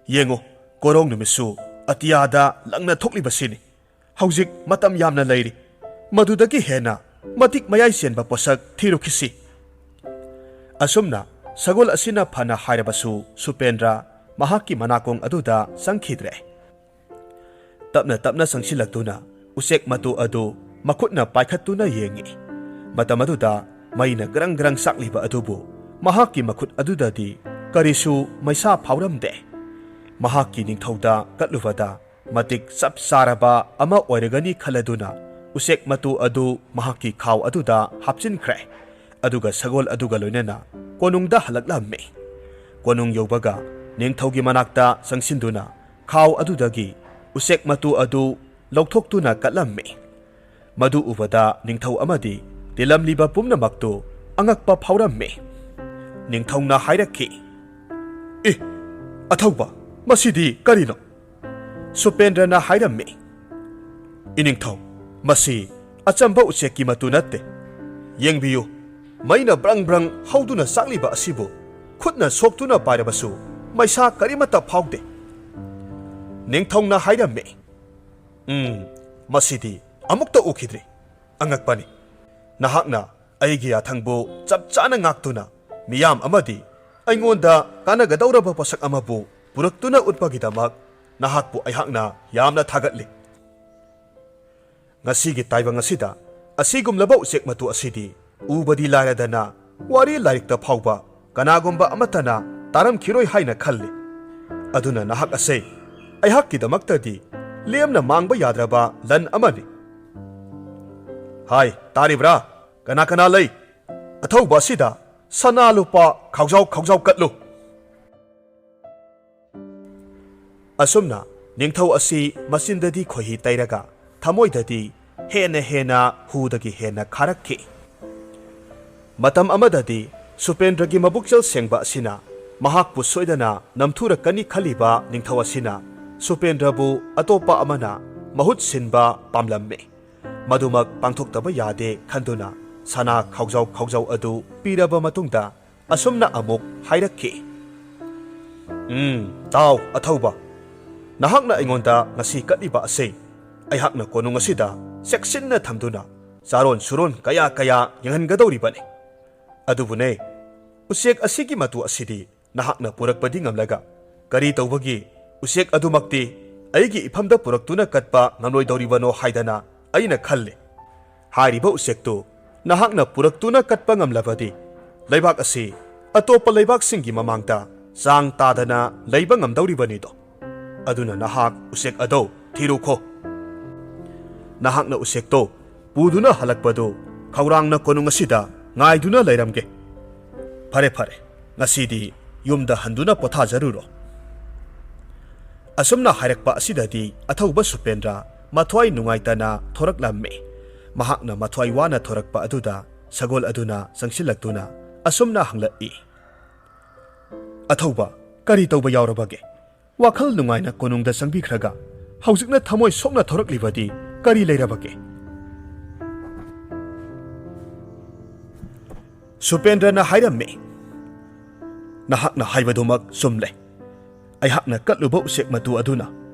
ꯌꯦꯡꯉꯨ, ꯀꯣꯔꯧ ꯅꯨꯃꯤꯠꯁꯨ ꯑꯇꯤꯌꯥꯗ ꯂꯪꯅ ꯊꯣꯛꯂꯤꯕꯁꯤꯅꯤ꯫ ꯍꯧꯖꯤꯛ ꯃꯇꯝ ꯌꯥꯝꯅ ꯂꯩꯔꯤ꯫ ꯃꯗꯨꯗꯒꯤ ꯍꯦꯟꯅ ꯃꯇꯤꯛ ꯃꯌꯥꯏ ꯆꯦꯟꯕ ꯄꯣꯠꯁꯛ ꯊꯤꯔꯨꯈꯤꯁꯤ꯫" ꯑꯁꯨꯝꯅ ꯁꯒꯣꯜ ꯑꯁꯤꯅ ꯐꯅ ꯍꯥꯏꯔꯕꯁꯨ ꯁꯨꯄꯦꯟꯗ꯭ꯔ ꯃꯍꯥꯛꯀꯤ ꯃꯅꯥꯀꯣꯡ ꯑꯗꯨꯗ ꯆꯪꯈꯤꯗ꯭ꯔꯦ꯫ ꯇꯞꯅ ꯇꯞꯅ ꯆꯪꯁꯤꯜꯂꯛꯇꯨꯅ ꯎꯆꯦꯛ ꯃꯇꯨ ꯑꯗꯨ ꯃꯈꯨꯠꯅ ꯄꯥꯏꯈꯠꯇꯨꯅ ꯌꯦꯡꯉꯤ꯫ ꯃꯇꯝ ꯑꯗꯨꯗ ꯃꯩꯅ ꯒ꯭ꯔꯪ ꯒ꯭ꯔꯪ ꯆꯥꯛꯂꯤꯕ ꯑꯗꯨꯕꯨ ꯃꯍꯥꯛꯀꯤ ꯃꯈꯨꯠ ꯑꯗꯨꯗꯗꯤ ꯀꯔꯤꯁꯨ ꯃꯩꯁꯥ ꯐꯥꯎꯔꯝꯗꯦ꯫ ꯃꯍꯥꯛꯀꯤ ꯅꯤꯡꯊꯧꯗ ꯀꯠꯂꯨꯕꯗ ꯃꯇꯤꯛ ꯆꯞ ꯆꯥꯔꯕ ꯑꯃ ꯑꯣꯏꯔꯒꯅꯤ ꯈꯜꯂꯗꯨꯅ ꯎꯆꯦꯛ ꯃꯇꯨ ꯑꯗꯨ ꯃꯍꯥꯛꯀꯤ ꯈꯥꯎ ꯑꯗꯨꯗ ꯍꯥꯞꯆꯤꯟꯈ꯭ꯔꯦ꯫ ꯑꯗꯨꯒ ꯁꯒꯣꯜ ꯑꯗꯨꯒ ꯂꯣꯏꯅꯅ ꯀꯣꯅꯨꯡꯗ ꯍꯜꯂꯛꯂꯝꯃꯤ꯫ ꯀꯣꯅꯨꯡ ꯌꯧꯕꯒ ꯅꯤꯡꯊꯧꯒꯤ ꯃꯅꯥꯛꯇ ꯆꯪꯁꯤꯟꯗꯨꯅ ꯈꯥꯎ ꯑꯗꯨꯗꯒꯤ ꯎꯆꯦꯛ ꯃꯇꯨ ꯑꯗꯨ ꯂꯧꯊꯣꯛꯇꯨꯅ ꯀꯠꯂꯝꯃꯤ꯫ ꯃꯗꯨ ꯎꯕꯗ ꯅꯤꯡꯊꯧ ꯑꯃꯗꯤ ꯇꯤꯜꯂꯝꯂꯤꯕ ꯄꯨꯝꯅꯃꯛꯇꯨ ꯑꯉꯛꯄ ꯐꯥꯎꯔꯝꯃꯤ꯫ ꯅꯤꯡꯊꯧꯅ ꯍꯥꯏꯔꯛꯈꯤ, "ꯏ, ꯑꯊꯧꯕ, ꯃꯁꯤꯗꯤ ꯀꯔꯤꯅꯣ?" ꯁꯨꯄꯦꯟꯗ꯭ꯔꯅ ꯍꯥꯏꯔꯝꯃꯤ, "ꯏꯅꯤꯡꯊꯧ, ꯃꯁꯤ ꯑꯆꯝꯕ ꯎꯆꯦꯛꯀꯤ ꯃꯇꯨ ꯅꯠꯇꯦ꯫ ꯌꯦꯡꯕꯤꯌꯨ, ꯃꯩꯅ ꯕ꯭ꯔꯪ ꯕ꯭ꯔꯪ ꯍꯧꯗꯨꯅ ꯆꯥꯛꯂꯤꯕ ꯑꯁꯤꯕꯨ ꯈꯨꯠꯅ ꯁꯣꯛꯇꯨꯅ ꯄꯥꯏꯔꯕꯁꯨ ꯃꯩꯁꯥ ꯀꯔꯤꯃꯠꯇ ꯐꯥꯎꯗꯦ꯫" ꯅꯤꯡꯊꯧꯅ ꯍꯥꯏꯔꯝꯃꯤ, "ꯎꯝ, ꯃꯁꯤꯗꯤ ꯑꯃꯨꯛꯇ ꯎꯈꯤꯗ꯭ꯔꯤ꯫ ꯑꯉꯛꯄꯅꯤ꯫ ꯅꯍꯥꯛꯅ ꯑꯩꯒꯤ ꯌꯥꯊꯪꯕꯨ ꯆꯞ ꯆꯥꯅ ꯉꯥꯛꯇꯨꯅ ꯃꯤꯌꯥꯝ ꯑꯃꯗꯤ ꯑꯩꯉꯣꯟꯗ ꯀꯥꯟꯅꯒꯗꯧꯔꯕ ꯄꯣꯠꯁꯛ ꯑꯃꯕꯨ ꯄꯨꯔꯛꯇꯨꯅ ꯎꯠꯄꯒꯤꯗꯃꯛ ꯅꯍꯥꯛꯄꯨ ꯑꯩꯍꯥꯛꯅ ꯌꯥꯝꯅ ꯊꯥꯒꯠꯂꯤ꯫ ꯉꯁꯤꯒꯤ ꯇꯥꯏꯕꯪ ꯑꯁꯤꯗ ꯑꯁꯤꯒꯨꯝꯂꯕ ꯎꯆꯦꯛ ꯃꯇꯨ ꯑꯁꯤꯗꯤ ꯎꯕꯗꯤ ꯂꯥꯏꯔꯗꯅ ꯋꯥꯔꯤ ꯂꯥꯏꯔꯤꯛꯇ ꯐꯥꯎꯕ ꯀꯅꯥꯒꯨꯝꯕ ꯑꯃꯠꯇꯅ ꯇꯥꯔꯝꯈꯤꯔꯣꯏ ꯍꯥꯏꯅ ꯈꯜꯂꯤ꯫ ꯑꯗꯨꯅ ꯅꯍꯥꯛ ꯑꯁꯦ ꯑꯩꯍꯥꯛꯀꯤꯗꯃꯛꯇꯗꯤ ꯂꯦꯝꯅ ꯃꯥꯡꯕ ꯌꯥꯗ꯭ꯔꯕ ꯂꯟ ꯑꯃꯅꯤ꯫ ꯍꯥꯏ, ꯇꯥꯔꯤꯕ꯭ꯔꯥ? ꯀꯅꯥ ꯀꯅꯥ ꯂꯩ? ꯑꯊꯧꯕ ꯑꯁꯤꯗ ꯁꯅꯥ ꯂꯨꯄꯥ ꯈꯥꯎꯖꯥꯎ ꯈꯥꯎꯖꯥꯎ ꯀꯠꯂꯨ꯫ ꯑꯁꯨꯝꯅ ꯅꯤꯡꯊꯧ ꯑꯁꯤ ꯃꯆꯤꯟꯗꯗꯤ ꯈꯣꯏꯍꯤ ꯇꯩꯔꯒ ꯊꯃꯣꯏꯗꯗꯤ ꯍꯦꯟꯅ ꯍꯦꯟꯅ ꯍꯨꯗꯒꯤ ꯍꯦꯟꯅ ꯈꯥꯔꯛꯈꯤ꯫ ꯃꯇꯝ ꯑꯃꯗꯗꯤ ꯁꯨꯄꯦꯟꯗ꯭ꯔꯒꯤ ꯃꯕꯨꯛꯆꯦꯜ ꯁꯦꯡꯕ ꯑꯁꯤꯅ ꯃꯍꯥꯛꯄꯨ ꯁꯣꯏꯗꯅ ꯅꯝꯊꯨꯔꯛꯀꯅꯤ ꯈꯜꯂꯤꯕ ꯅꯤꯡꯊꯧ ꯑꯁꯤꯅ ꯁꯨꯄꯦꯟꯗ꯭ꯔꯕꯨ ꯑꯇꯣꯞꯄ ꯑꯃꯅ ꯃꯍꯨꯠ ꯁꯤꯟꯕ ꯄꯥꯝꯂꯝꯃꯤ꯫ ꯃꯗꯨꯃꯛ ꯄꯥꯡꯊꯣꯛꯇꯕ ꯌꯥꯗꯦ ꯈꯟꯗꯨꯅ ꯁꯅꯥ ꯈꯥꯎꯖꯥꯎ ꯈꯥꯎꯖꯥꯎ ꯑꯗꯨ ꯄꯤꯔꯕ ꯃꯇꯨꯡꯗ ꯑꯁꯨꯝꯅ ꯑꯃꯨꯛ ꯍꯥꯏꯔꯛꯈꯤ, "ꯎꯝ, ꯇꯥꯎ, ꯑꯊꯧꯕ꯫ ꯅꯍꯥꯛꯅ ꯑꯩꯉꯣꯟꯗ ꯉꯁꯤ ꯀꯠꯂꯤꯕ ꯑꯁꯤ ꯑꯩꯍꯥꯛꯅ ꯀꯣꯅꯨꯡ ꯑꯁꯤꯗ ꯆꯦꯛꯁꯤꯟꯅ ꯊꯝꯗꯨꯅ ꯆꯥꯔꯣꯟ ꯁꯨꯔꯣꯟ ꯀꯌꯥ ꯀꯌꯥ ꯌꯦꯡꯍꯟꯒꯗꯧꯔꯤꯕꯅꯤ꯫ ꯑꯗꯨꯕꯨꯅꯦ, ꯎꯆꯦꯛ ꯑꯁꯤꯒꯤ ꯃꯇꯨ ꯑꯁꯤꯗꯤ ꯅꯍꯥꯛꯅ ꯄꯨꯔꯛꯄꯗꯤ ꯉꯝꯂꯒ ꯀꯔꯤ ꯇꯧꯕꯒꯤ ꯎꯆꯦꯛ ꯑꯗꯨꯃꯛꯇꯤ ꯑꯩꯒꯤ ꯏꯐꯝꯗ ꯄꯨꯔꯛꯇꯨꯅ ꯀꯠꯄ ꯉꯝꯂꯣꯏꯗꯧꯔꯤꯕꯅꯣ ꯍꯥꯏꯗꯅ ꯑꯩꯅ ꯈꯜꯂꯤ꯫ ꯍꯥꯏꯔꯤꯕ ꯎꯆꯦꯛꯇꯨ ꯅꯍꯥꯛꯅ ꯄꯨꯔꯛꯇꯨꯅ ꯀꯠꯄ ꯉꯝꯂꯕꯗꯤ ꯂꯩꯕꯥꯛ ꯑꯁꯤ ꯑꯇꯣꯞꯄ ꯂꯩꯕꯥꯛꯁꯤꯡꯒꯤ ꯃꯃꯥꯡꯗ ꯆꯥꯡ ꯇꯥꯗꯅ ꯂꯩꯕ ꯉꯝꯗꯧꯔꯤꯕꯅꯤꯗꯣ꯫ ꯑꯗꯨꯅ ꯅꯍꯥꯛ ꯎꯆꯦꯛ ꯑꯗꯣ ꯊꯤꯔꯨꯈꯣ꯫ ꯅꯍꯥꯛꯅ ꯎꯆꯦꯛꯇꯣ ꯄꯨꯗꯨꯅ ꯍꯜꯂꯛꯄꯗꯨ ꯈꯧꯔꯥꯡꯅ ꯀꯣꯅꯨꯡ ꯑꯁꯤꯗ ꯉꯥꯏꯗꯨꯅ ꯂꯩꯔꯝꯒꯦ꯫ ꯐꯔꯦ, ꯐꯔꯦ, ꯉꯁꯤꯗꯤ ꯌꯨꯝꯗ ꯍꯟꯗꯨꯅ ꯄꯣꯊꯥꯖꯔꯨꯔꯣ꯫" ꯑꯁꯨꯝꯅ ꯍꯥꯏꯔꯛꯄ ꯑꯁꯤꯗꯗꯤ ꯑꯊꯧꯕ ꯁꯨꯄꯦꯟꯗ꯭ꯔ ꯃꯊ꯭ꯋꯥꯏ ꯅꯨꯡꯉꯥꯏꯇꯅ ꯊꯣꯔꯛꯂꯝꯃꯤ꯫ ꯃꯍꯥꯛꯅ ꯃꯊ꯭ꯋꯥꯏ ꯋꯥꯅ ꯊꯣꯔꯛꯄ ꯑꯗꯨꯗ ꯁꯒꯣꯜ ꯑꯗꯨꯅ ꯆꯪꯁꯤꯜꯂꯛꯇꯨꯅ ꯑꯁꯨꯝꯅ ꯍꯪꯂꯛꯏ, "ꯑꯊꯧꯕ, ꯀꯔꯤ ꯇꯧꯕ ꯌꯥꯎꯔꯕꯒꯦ? ꯋꯥꯈꯜ ꯅꯨꯡꯉꯥꯏꯅ ꯀꯣꯅꯨꯡꯗ ꯆꯪꯕꯤꯈ꯭ꯔꯒ ꯍꯧꯖꯤꯛꯅ ꯊꯃꯣꯏ ꯁꯣꯛꯅ ꯊꯣꯔꯛꯂꯤꯕꯗꯤ ꯀꯔꯤ ꯂꯩꯔꯕꯒꯦ?" ꯁꯨꯄꯦꯟꯗ꯭ꯔꯅ ꯍꯥꯏꯔꯝꯃꯤ, "ꯅꯍꯥꯛꯅ ꯍꯥꯏꯕꯗꯨꯃꯛ ꯆꯨꯝꯂꯦ꯫ ꯑꯩꯍꯥꯛꯅ ꯀꯠꯂꯨꯕ ꯎꯆꯦꯛ ꯃꯇꯨ ꯑꯗꯨꯅ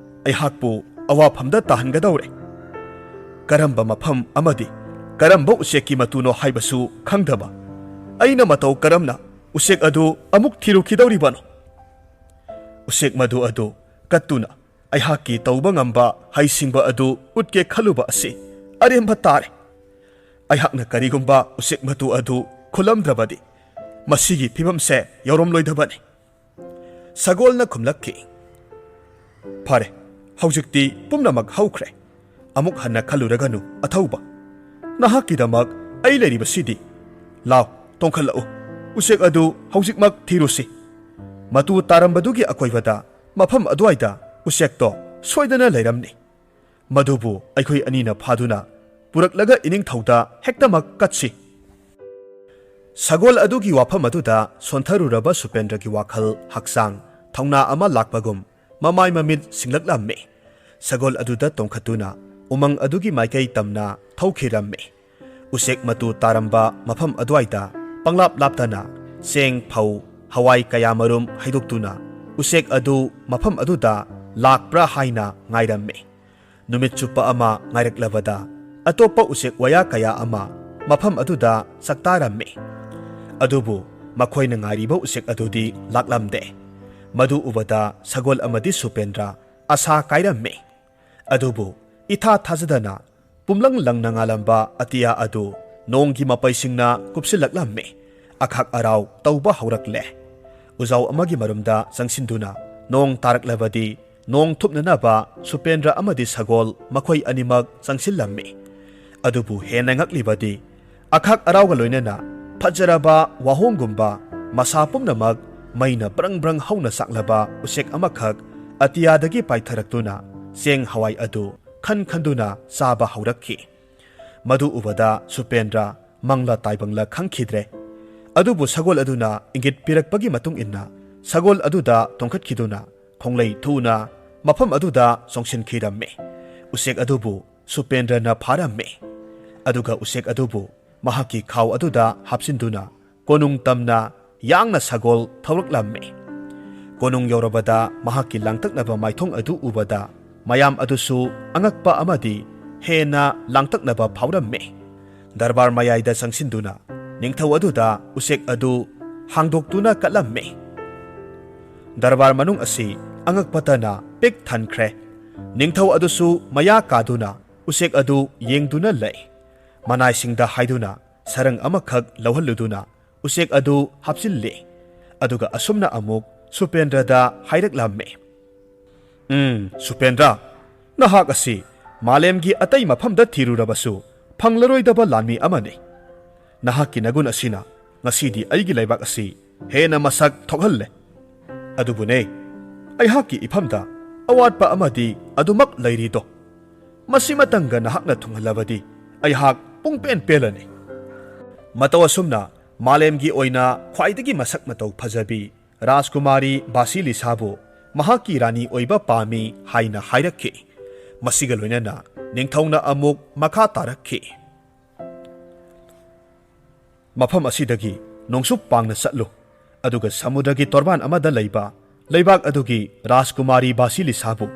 ꯑꯩꯍꯥꯛꯄꯨ ꯑꯋꯥꯐꯝꯗ ꯇꯥꯍꯟꯒꯗꯧꯔꯦ꯫ ꯀꯔꯝꯕ ꯃꯐꯝ ꯑꯃꯗꯤ ꯀꯔꯝꯕ ꯎꯆꯦꯛꯀꯤ ꯃꯇꯨꯅꯣ ꯍꯥꯏꯕꯁꯨ ꯈꯪꯗꯕ ꯑꯩꯅ ꯃꯇꯧ ꯀꯔꯝꯅ ꯎꯆꯦꯛ ꯑꯗꯨ ꯑꯃꯨꯛ ꯊꯤꯔꯨꯈꯤꯗꯧꯔꯤꯕꯅꯣ? ꯎꯆꯦꯛ ꯃꯇꯨ ꯑꯗꯨ ꯀꯠꯇꯨꯅ ꯑꯩꯍꯥꯛꯀꯤ ꯇꯧꯕ ꯉꯝꯕ ꯍꯩꯁꯤꯡꯕ ꯑꯗꯨ ꯎꯠꯀꯦ ꯈꯜꯂꯨꯕ ꯑꯁꯤ ꯑꯔꯦꯝꯕ ꯇꯥꯔꯦ꯫ ꯑꯩꯍꯥꯛꯅ ꯀꯔꯤꯒꯨꯝꯕ ꯎꯆꯦꯛ ꯃꯇꯨ ꯑꯗꯨ ꯈꯨꯜꯂꯝꯗ꯭ꯔꯕꯗꯤ ꯃꯁꯤꯒꯤ ꯐꯤꯕꯝꯁꯦ ꯌꯧꯔꯝꯂꯣꯏꯗꯕꯅꯤ꯫" ꯁꯒꯣꯜꯅ ꯈꯨꯝꯂꯛꯈꯤ, "ꯐꯔꯦ, ꯍꯧꯖꯤꯛꯇꯤ ꯄꯨꯝꯅꯃꯛ ꯍꯧꯈ꯭ꯔꯦ꯫ ꯑꯃꯨꯛ ꯍꯟꯅ ꯈꯜꯂꯨꯔꯒꯅꯨ, ꯑꯊꯧꯕ꯫ ꯅꯍꯥꯛꯀꯤꯗꯃꯛ ꯑꯩ ꯂꯩꯔꯤꯕꯁꯤꯗꯤ꯫ ꯂꯥꯎ, ꯇꯣꯡꯈꯠꯂꯛꯎ꯫" "ꯎꯆꯦꯛ ꯑꯗꯨ ꯍꯧꯖꯤꯛꯃꯛ ꯊꯤꯔꯨꯁꯤ꯫ ꯃꯇꯨ ꯇꯥꯔꯝꯕꯗꯨꯒꯤ ꯑꯀꯣꯏꯕꯗ ꯃꯐꯝ ꯑꯗꯨꯋꯥꯏꯗ ꯎꯆꯦꯛꯇꯣ ꯁꯣꯏꯗꯅ ꯂꯩꯔꯝꯅꯤ꯫ ꯃꯗꯨꯕꯨ ꯑꯩꯈꯣꯏ ꯑꯅꯤꯅ ꯐꯥꯗꯨꯅ ꯄꯨꯔꯛꯂꯒ ꯏꯅꯤꯡꯊꯧꯗ ꯍꯦꯛꯇꯃꯛ ꯀꯠꯁꯤ꯫" ꯁꯒꯣꯜ ꯑꯗꯨꯒꯤ ꯋꯥꯐꯝ ꯑꯗꯨꯗ ꯁꯣꯟꯊꯔꯨꯔꯕ ꯁꯨꯄꯦꯟꯗ꯭ꯔꯒꯤ ꯋꯥꯈꯜ, ꯍꯛꯆꯥꯡ, ꯊꯧꯅꯥ ꯑꯃ ꯂꯥꯛꯄꯒꯨꯝ ꯃꯃꯥꯏ ꯃꯃꯤꯠ ꯁꯤꯡꯂꯛꯂꯝꯃꯤ꯫ ꯁꯒꯣꯜ ꯑꯗꯨꯗ ꯇꯣꯡꯈꯠꯇꯨꯅ ꯎꯃꯪ ꯑꯗꯨꯒꯤ ꯃꯥꯏꯀꯩ ꯇꯝꯅ ꯊꯧꯈꯤꯔꯝꯃꯤ꯫ ꯎꯆꯦꯛ ꯃꯇꯨ ꯇꯥꯔꯝꯕ ꯃꯐꯝ ꯑꯗꯨꯋꯥꯏꯗ ꯄꯪꯂꯥꯞ ꯂꯥꯞꯇꯅ ꯆꯦꯡ, ꯐꯧ, ꯍꯋꯥꯏ ꯀꯌꯥꯃꯔꯨꯝ ꯍꯩꯗꯣꯛꯇꯨꯅ ꯎꯆꯦꯛ ꯑꯗꯨ ꯃꯐꯝ ꯑꯗꯨꯗ ꯂꯥꯛꯄ꯭ꯔꯥ ꯍꯥꯏꯅ ꯉꯥꯏꯔꯝꯃꯤ꯫ ꯅꯨꯃꯤꯠ ꯆꯨꯞꯄ ꯑꯃ ꯉꯥꯏꯔꯛꯂꯕꯗ ꯑꯇꯣꯞꯄ ꯎꯆꯦꯛ ꯋꯥꯌꯥ ꯀꯌꯥ ꯑꯃ ꯃꯐꯝ ꯑꯗꯨꯗ ꯆꯥꯛꯇꯥꯔꯝꯃꯤ꯫ ꯑꯗꯨꯕꯨ ꯃꯈꯣꯏꯅ ꯉꯥꯏꯔꯤꯕ ꯎꯆꯦꯛ ꯑꯗꯨꯗꯤ ꯂꯥꯛꯂꯝꯗꯦ꯫ ꯃꯗꯨ ꯎꯕꯗ ꯁꯒꯣꯜ ꯑꯃꯗꯤ ꯁꯨꯄꯦꯟꯗ꯭ꯔ ꯑꯁꯥ ꯀꯥꯏꯔꯝꯃꯤ꯫ ꯑꯗꯨꯕꯨ ꯏꯊꯥ ꯊꯥꯖꯗꯅ ꯄꯨꯝꯂꯪ ꯂꯪꯅ ꯉꯥꯜꯂꯝꯕ ꯑꯇꯤꯌꯥ ꯑꯗꯨ ꯅꯣꯡꯒꯤ ꯃꯄꯩꯁꯤꯡꯅ ꯀꯨꯞꯁꯤꯜꯂꯛꯂꯝꯃꯤ꯫ ꯑꯈꯥꯛ ꯑꯔꯥꯎ ꯇꯧꯕ ꯍꯧꯔꯛꯂꯦ꯫ ꯎꯖꯥꯎ ꯑꯃꯒꯤ ꯃꯔꯨꯝꯗ ꯆꯪꯁꯤꯟꯗꯨꯅ ꯅꯣꯡ ꯇꯥꯔꯛꯂꯕꯗꯤ ꯅꯣꯡ ꯊꯨꯞꯅꯅꯕ ꯁꯨꯄꯦꯟꯗ꯭ꯔ ꯑꯃꯗꯤ ꯁꯒꯣꯜ ꯃꯈꯣꯏ ꯑꯅꯤꯃꯛ ꯆꯪꯁꯤꯜꯂꯝꯃꯤ꯫ ꯑꯗꯨꯕꯨ ꯍꯦꯟꯅ ꯉꯛꯂꯤꯕꯗꯤ ꯑꯈꯥꯛ ꯑꯔꯥꯎꯒ ꯂꯣꯏꯅꯅ ꯐꯖꯔꯕ ꯋꯥꯍꯣꯡꯒꯨꯝꯕ ꯃꯁꯥ ꯄꯨꯝꯅꯃꯛ ꯃꯩꯅ ꯕ꯭ꯔꯪ ꯕ꯭ꯔꯪ ꯍꯧꯅ ꯆꯥꯛꯂꯕ ꯎꯆꯦꯛ ꯑꯃꯈꯛ ꯑꯇꯤꯌꯥꯗꯒꯤ ꯄꯥꯏꯊꯔꯛꯇꯨꯅ ꯆꯦꯡ ꯍꯋꯥꯏ ꯑꯗꯨ ꯈꯟ ꯈꯟꯗꯨꯅ ꯆꯥꯕ ꯍꯧꯔꯛꯈꯤ꯫ ꯃꯗꯨ ꯎꯕꯗ ꯁꯨꯄꯦꯟꯗ꯭ꯔ ꯃꯪꯂꯥ ꯇꯥꯏꯕꯪꯂꯥ ꯈꯪꯈꯤꯗ꯭ꯔꯦ꯫ ꯑꯗꯨꯕꯨ ꯁꯒꯣꯜ ꯑꯗꯨꯅ ꯏꯪꯒꯤꯠ ꯄꯤꯔꯛꯄꯒꯤ ꯃꯇꯨꯡ ꯏꯟꯅ ꯁꯒꯣꯜ ꯑꯗꯨꯗ ꯇꯣꯡꯈꯠꯈꯤꯗꯨꯅ ꯈꯣꯡꯂꯩ ꯊꯨꯅ ꯃꯐꯝ ꯑꯗꯨꯗ ꯆꯣꯡꯁꯤꯟꯈꯤꯔꯝꯃꯤ꯫ ꯎꯆꯦꯛ ꯑꯗꯨꯕꯨ ꯁꯨꯄꯦꯟꯗ꯭ꯔꯅ ꯐꯥꯔꯝꯃꯤ꯫ ꯑꯗꯨꯒ ꯎꯆꯦꯛ ꯑꯗꯨꯕꯨ ꯃꯍꯥꯛꯀꯤ ꯈꯥꯎ ꯑꯗꯨꯗ ꯍꯥꯞꯆꯤꯟꯗꯨꯅ ꯀꯣꯅꯨꯡ ꯇꯝꯅ ꯌꯥꯡꯅ ꯁꯒꯣꯜ ꯊꯧꯔꯛꯂꯝꯃꯤ꯫ ꯀꯣꯅꯨꯡ ꯌꯧꯔꯕꯗ ꯃꯍꯥꯛꯀꯤ ꯂꯥꯡꯇꯛꯅꯕ ꯃꯥꯏꯊꯣꯡ ꯑꯗꯨ ꯎꯕꯗ ꯃꯌꯥꯝ ꯑꯗꯨꯁꯨ ꯑꯉꯛꯄ ꯑꯃꯗꯤ ꯍꯦꯟꯅ ꯂꯥꯡꯇꯛꯅꯕ ꯐꯥꯎꯔꯝꯃꯤ꯫ ꯗꯔꯕꯥꯔ ꯃꯌꯥꯏꯗ ꯆꯪꯁꯤꯟꯗꯨꯅ ꯅꯤꯡꯊꯧ ꯑꯗꯨꯗ ꯎꯆꯦꯛ ꯑꯗꯨ ꯍꯥꯡꯗꯣꯛꯇꯨꯅ ꯀꯠꯂꯝꯃꯤ꯫ ꯗꯔꯕꯥꯔ ꯃꯅꯨꯡ ꯑꯁꯤ ꯑꯉꯛꯄꯇꯅ ꯄꯤꯛ ꯊꯟꯈ꯭ꯔꯦ꯫ ꯅꯤꯡꯊꯧ ꯑꯗꯨꯁꯨ ꯃꯌꯥ ꯀꯥꯗꯨꯅ ꯎꯆꯦꯛ ꯑꯗꯨ ꯌꯦꯡꯗꯨꯅ ꯂꯩ꯫ ꯃꯅꯥꯏꯁꯤꯡꯗ ꯍꯥꯏꯗꯨꯅ ꯁꯔꯪ ꯑꯃꯈꯛ ꯂꯧꯍꯜꯂꯨꯗꯨꯅ ꯎꯆꯦꯛ ꯑꯗꯨ ꯍꯥꯞꯆꯤꯜꯂꯤ꯫ ꯑꯗꯨꯒ ꯑꯁꯨꯝꯅ ꯑꯃꯨꯛ ꯁꯨꯄꯦꯟꯗ꯭ꯔꯗ ꯍꯥꯏꯔꯛꯂꯝꯃꯤ, "ꯎꯝ, ꯁꯨꯄꯦꯟꯗ꯭ꯔ, ꯅꯍꯥꯛ ꯑꯁꯤ ꯃꯥꯂꯦꯝꯒꯤ ꯑꯇꯩ ꯃꯐꯝꯗ ꯊꯤꯔꯨꯔꯕꯁꯨ ꯐꯪꯂꯔꯣꯏꯗꯕ ꯂꯥꯟꯃꯤ ꯑꯃꯅꯤ꯫ ꯅꯍꯥꯛꯀꯤ ꯅꯒꯨꯟ ꯑꯁꯤꯅ ꯉꯁꯤꯗꯤ ꯑꯩꯒꯤ ꯂꯩꯕꯥꯛ ꯑꯁꯤ ꯍꯦꯟꯅ ꯃꯁꯛ ꯊꯣꯛꯍꯜꯂꯦ꯫ ꯑꯗꯨꯕꯨꯅꯦ, ꯑꯩꯍꯥꯛꯀꯤ ꯏꯐꯝꯗ ꯑꯋꯥꯠꯄ ꯑꯃꯗꯤ ꯑꯗꯨꯃꯛ ꯂꯩꯔꯤꯗꯣ꯫ ꯃꯁꯤꯃꯇꯪꯒ ꯅꯍꯥꯛꯅ ꯊꯨꯡꯍꯜꯂꯕꯗꯤ ꯑꯩꯍꯥꯛ ꯄꯨꯡꯄꯦꯟ ꯄꯦꯜꯂꯅꯤ꯫ ꯃꯇꯧ ꯑꯁꯨꯝꯅ ꯃꯥꯂꯦꯝꯒꯤ ꯑꯣꯏꯅ ꯈ꯭ꯋꯥꯏꯗꯒꯤ ꯃꯁꯛ ꯃꯇꯧ ꯐꯖꯕꯤ ꯔꯥꯖꯀꯨꯃꯥꯔꯤ ꯕꯥꯁꯤꯂꯤꯁꯥꯕꯨ ꯃꯍꯥꯛꯀꯤ ꯔꯥꯅꯤ ꯑꯣꯏꯕ ꯄꯥꯝꯃꯤ ꯍꯥꯏꯅ ꯍꯥꯏꯔꯛꯈꯤ꯫ ꯃꯁꯤꯒ ꯂꯣꯏꯅꯅ ꯅꯤꯡꯊꯧꯅ ꯑꯃꯨꯛ ꯃꯈꯥ ꯇꯥꯔꯛꯈꯤ, "ꯃꯐꯝ ꯑꯁꯤꯗꯒꯤ ꯅꯣꯡꯆꯨꯞ ꯄꯥꯡꯅ ꯆꯠꯂꯨ, ꯑꯗꯨꯒ ꯁꯃꯨꯗ꯭ꯔꯒꯤ ꯇꯣꯔꯕꯥꯟ ꯑꯃꯗ ꯂꯩꯕ ꯂꯩꯕꯥꯛ ꯑꯗꯨꯒꯤ ꯔꯥꯖꯀꯨꯃꯥꯔꯤ ꯕꯥꯁꯤꯂꯤꯁꯥꯕꯨ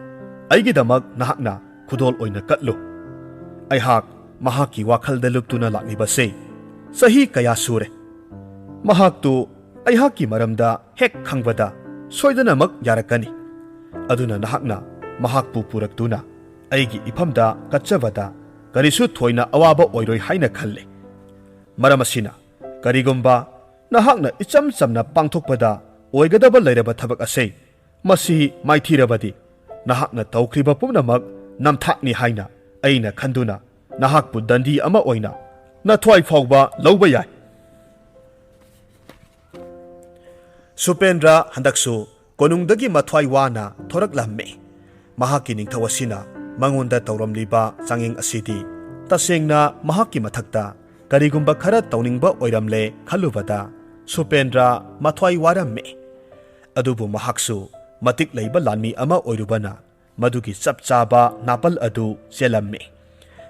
ꯑꯩꯒꯤꯗꯃꯛ ꯅꯍꯥꯛꯅ ꯈꯨꯗꯣꯜ ꯑꯣꯏꯅ ꯀꯠꯂꯨ꯫ ꯑꯩꯍꯥꯛ ꯃꯍꯥꯛꯀꯤ ꯋꯥꯈꯜꯗ ꯂꯨꯞꯇꯨꯅ ꯂꯥꯛꯂꯤꯕꯁꯦ ꯆꯍꯤ ꯀꯌꯥ ꯁꯨꯔꯦ꯫ ꯃꯍꯥꯛꯇꯨ ꯑꯩꯍꯥꯛꯀꯤ ꯃꯔꯝꯗ ꯍꯦꯛ ꯈꯪꯕꯗ ꯁꯣꯏꯗꯅꯃꯛ ꯌꯥꯔꯛꯀꯅꯤ꯫ ꯑꯗꯨꯅ ꯅꯍꯥꯛꯅ ꯃꯍꯥꯛꯄꯨ ꯄꯨꯔꯛꯇꯨꯅ ꯑꯩꯒꯤ ꯏꯐꯝꯗ ꯀꯠꯆꯕꯗ ꯀꯔꯤꯁꯨ ꯊꯣꯏꯅ ꯑꯋꯥꯕ ꯑꯣꯏꯔꯣꯏ ꯍꯥꯏꯅ ꯈꯜꯂꯦ꯫ ꯃꯔꯝ ꯑꯁꯤꯅ, ꯀꯔꯤꯒꯨꯝꯕ ꯅꯍꯥꯛꯅ ꯏꯆꯝ ꯆꯝꯅ ꯄꯥꯡꯊꯣꯛꯄꯗ ꯑꯣꯏꯒꯗꯕ ꯂꯩꯔꯕ ꯊꯕꯛ ꯑꯁꯤ, ꯃꯁꯤ ꯃꯥꯏꯊꯤꯔꯕꯗꯤ ꯅꯍꯥꯛꯅ ꯇꯧꯈ꯭ꯔꯤꯕ ꯄꯨꯝꯅꯃꯛ ꯅꯝꯊꯥꯛꯅꯤ ꯍꯥꯏꯅ ꯑꯩꯅ ꯈꯟꯗꯨꯅ ꯅꯍꯥꯛꯄꯨ ꯗꯟꯗꯤ ꯑꯃ ꯑꯣꯏꯅ ꯅꯊ꯭ꯋꯥꯏ ꯐꯥꯎꯕ ꯂꯧꯕ ꯌꯥꯏ꯫" ꯁꯨꯄꯦꯟꯗ꯭ꯔ ꯍꯟꯗꯛꯁꯨ ꯀꯣꯅꯨꯡꯗꯒꯤ ꯃꯊ꯭ꯋꯥꯏ ꯋꯥꯅ ꯊꯣꯔꯛꯂꯝꯃꯤ꯫ ꯃꯍꯥꯛꯀꯤ ꯅꯤꯡꯊꯧ ꯑꯁꯤꯅ ꯃꯉꯣꯟꯗ ꯇꯧꯔꯝꯂꯤꯕ ꯆꯥꯡꯌꯦꯡ ꯑꯁꯤꯗꯤ ꯇꯁꯦꯡꯅ ꯃꯍꯥꯛꯀꯤ ꯃꯊꯛꯇ ꯀꯔꯤꯒꯨꯝꯕ ꯈꯔ ꯇꯧꯅꯤꯡꯕ ꯑꯣꯏꯔꯝꯂꯦ ꯈꯜꯂꯨꯕꯗ ꯁꯨꯄꯦꯟꯗ꯭ꯔ ꯃꯊ꯭ꯋꯥꯏ ꯋꯥꯔꯝꯃꯤ꯫ ꯑꯗꯨꯕꯨ ꯃꯍꯥꯛꯁꯨ ꯃꯇꯤꯛ ꯂꯩꯕ ꯂꯥꯟꯃꯤ ꯑꯃ ꯑꯣꯏꯔꯨꯕꯅ ꯃꯗꯨꯒꯤ ꯆꯞ ꯆꯥꯕ ꯅꯥꯄꯜ ꯑꯗꯨ ꯆꯦꯜꯂꯝꯃꯤ꯫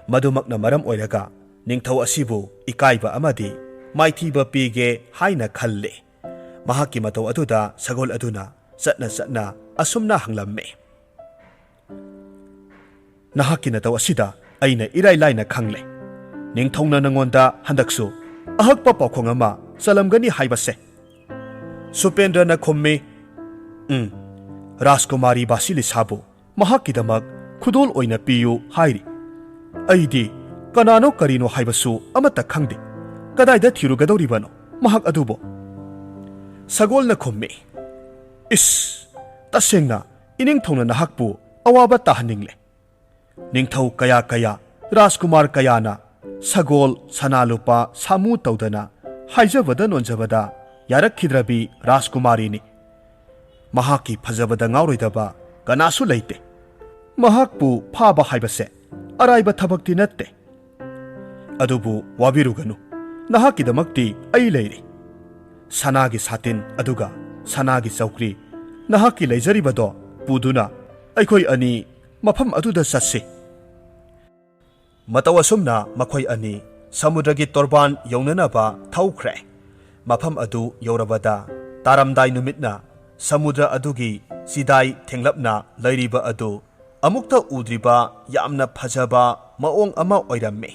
ꯃꯗꯨꯃꯛꯅ ꯃꯔꯝ ꯑꯣꯏꯔꯒ ꯅꯤꯡꯊꯧ ꯑꯁꯤꯕꯨ ꯏꯀꯥꯏꯕ ꯑꯃꯗꯤ ꯃꯥꯏꯊꯤꯕ ꯄꯤꯒꯦ ꯍꯥꯏꯅ ꯈꯜꯂꯤ꯫ ꯃꯍꯥꯛꯀꯤ ꯃꯇꯧ ꯑꯗꯨꯗ ꯁꯒꯣꯜ ꯑꯗꯨꯅ ꯆꯠꯅ ꯆꯠꯅ ꯑꯁꯨꯝꯅ ꯍꯪꯂꯝꯃꯤ, "ꯅꯍꯥꯛꯀꯤ ꯅꯇꯧ ꯑꯁꯤꯗ ꯑꯩꯅ ꯏꯔꯥꯏ ꯂꯥꯏꯅ ꯈꯪꯂꯦ꯫ ꯅꯤꯡꯊꯧꯅ ꯅꯉꯣꯟꯗ ꯍꯟꯗꯛꯁꯨ ꯑꯍꯛꯄ ꯄꯥꯎꯈꯣꯡ ꯑꯃ ꯆꯂꯝꯒꯅꯤ ꯍꯥꯏꯕꯁꯦ꯫" ꯁꯨꯄꯦꯟꯗ꯭ꯔꯅ ꯈꯨꯝꯃꯤ, "ꯎꯝ, ꯔꯥꯖꯀꯨꯃꯥꯔꯤ ꯕꯥꯁꯤꯂꯤꯁꯥꯕꯨ ꯃꯍꯥꯛꯀꯤꯗꯃꯛ ꯈꯨꯗꯣꯜ ꯑꯣꯏꯅ ꯄꯤꯌꯨ ꯍꯥꯏꯔꯤ꯫ ꯑꯩꯗꯤ ꯀꯅꯥꯅꯣ ꯀꯔꯤꯅꯣ ꯍꯥꯏꯕꯁꯨ ꯑꯃꯠꯇ ꯈꯪꯗꯦ꯫ ꯀꯗꯥꯏꯗ ꯊꯤꯔꯨꯒꯗꯧꯔꯤꯕꯅꯣ ꯃꯍꯥꯛ ꯑꯗꯨꯕꯨ?" ꯁꯒꯣꯜꯅ ꯈꯨꯝꯃꯤ, "ꯏꯁ, ꯇꯁꯦꯡꯅ ꯏꯅꯤꯡꯊꯧꯅ ꯅꯍꯥꯛꯄꯨ ꯑꯋꯥꯕ ꯇꯥꯍꯟꯅꯤꯡꯂꯦ꯫ ꯅꯤꯡꯊꯧ ꯀꯌꯥ ꯀꯌꯥ, ꯔꯥꯖꯀꯨꯃꯥꯔ ꯀꯌꯥꯅ ꯁꯒꯣꯜ, ꯁꯅꯥ ꯂꯨꯄꯥ, ꯁꯥꯃꯨ ꯇꯧꯗꯅ ꯍꯥꯏꯖꯕꯗ ꯅꯣꯟꯖꯕꯗ ꯌꯥꯔꯛꯈꯤꯗ꯭ꯔꯕꯤ ꯔꯥꯖꯀꯨꯃꯥꯔꯤꯅꯤ꯫ ꯃꯍꯥꯛꯀꯤ ꯐꯖꯕꯗ ꯉꯥꯎꯔꯣꯏꯗꯕ ꯀꯅꯥꯁꯨ ꯂꯩꯇꯦ꯫ ꯃꯍꯥꯛꯄꯨ ꯐꯥꯕ ꯍꯥꯏꯕꯁꯦ ꯑꯔꯥꯏꯕ ꯊꯕꯛꯇꯤ ꯅꯠꯇꯦ꯫ ꯑꯗꯨꯕꯨ ꯋꯥꯕꯤꯔꯨꯒꯅꯨ, ꯅꯍꯥꯛꯀꯤꯗꯃꯛꯇꯤ ꯑꯩ ꯂꯩꯔꯤ꯫ ꯁꯅꯥꯒꯤ ꯁꯥꯇꯤꯟ ꯑꯗꯨꯒ ꯁꯅꯥꯒꯤ ꯆꯧꯀ꯭ꯔꯤ ꯅꯍꯥꯛꯀꯤ ꯂꯩꯖꯔꯤꯕꯗꯣ ꯄꯨꯗꯨꯅ ꯑꯩꯈꯣꯏ ꯑꯅꯤ ꯃꯐꯝ ꯑꯗꯨꯗ ꯆꯠꯁꯤ꯫ ꯃꯇꯧ ꯑꯁꯨꯝꯅ ꯃꯈꯣꯏ ꯑꯅꯤ ꯁꯃꯨꯗ꯭ꯔꯒꯤ ꯇꯣꯔꯕꯥꯟ ꯌꯧꯅꯅꯕ ꯊꯧꯈ꯭ꯔꯦ꯫ ꯃꯐꯝ ꯑꯗꯨ ꯌꯧꯔꯕꯗ ꯇꯥꯔꯝꯗꯥꯏ ꯅꯨꯃꯤꯠꯅ ꯁꯃꯨꯗ꯭ꯔ ꯑꯗꯨꯒꯤ ꯆꯤꯗꯥꯏ ꯊꯦꯡꯂꯞꯅ ꯂꯩꯔꯤꯕ ꯑꯗꯨ ꯑꯃꯨꯛꯇ ꯎꯗ꯭ꯔꯤꯕ ꯌꯥꯝꯅ ꯐꯖꯕ ꯃꯑꯣꯡ ꯑꯃ ꯑꯣꯏꯔꯝꯃꯤ꯫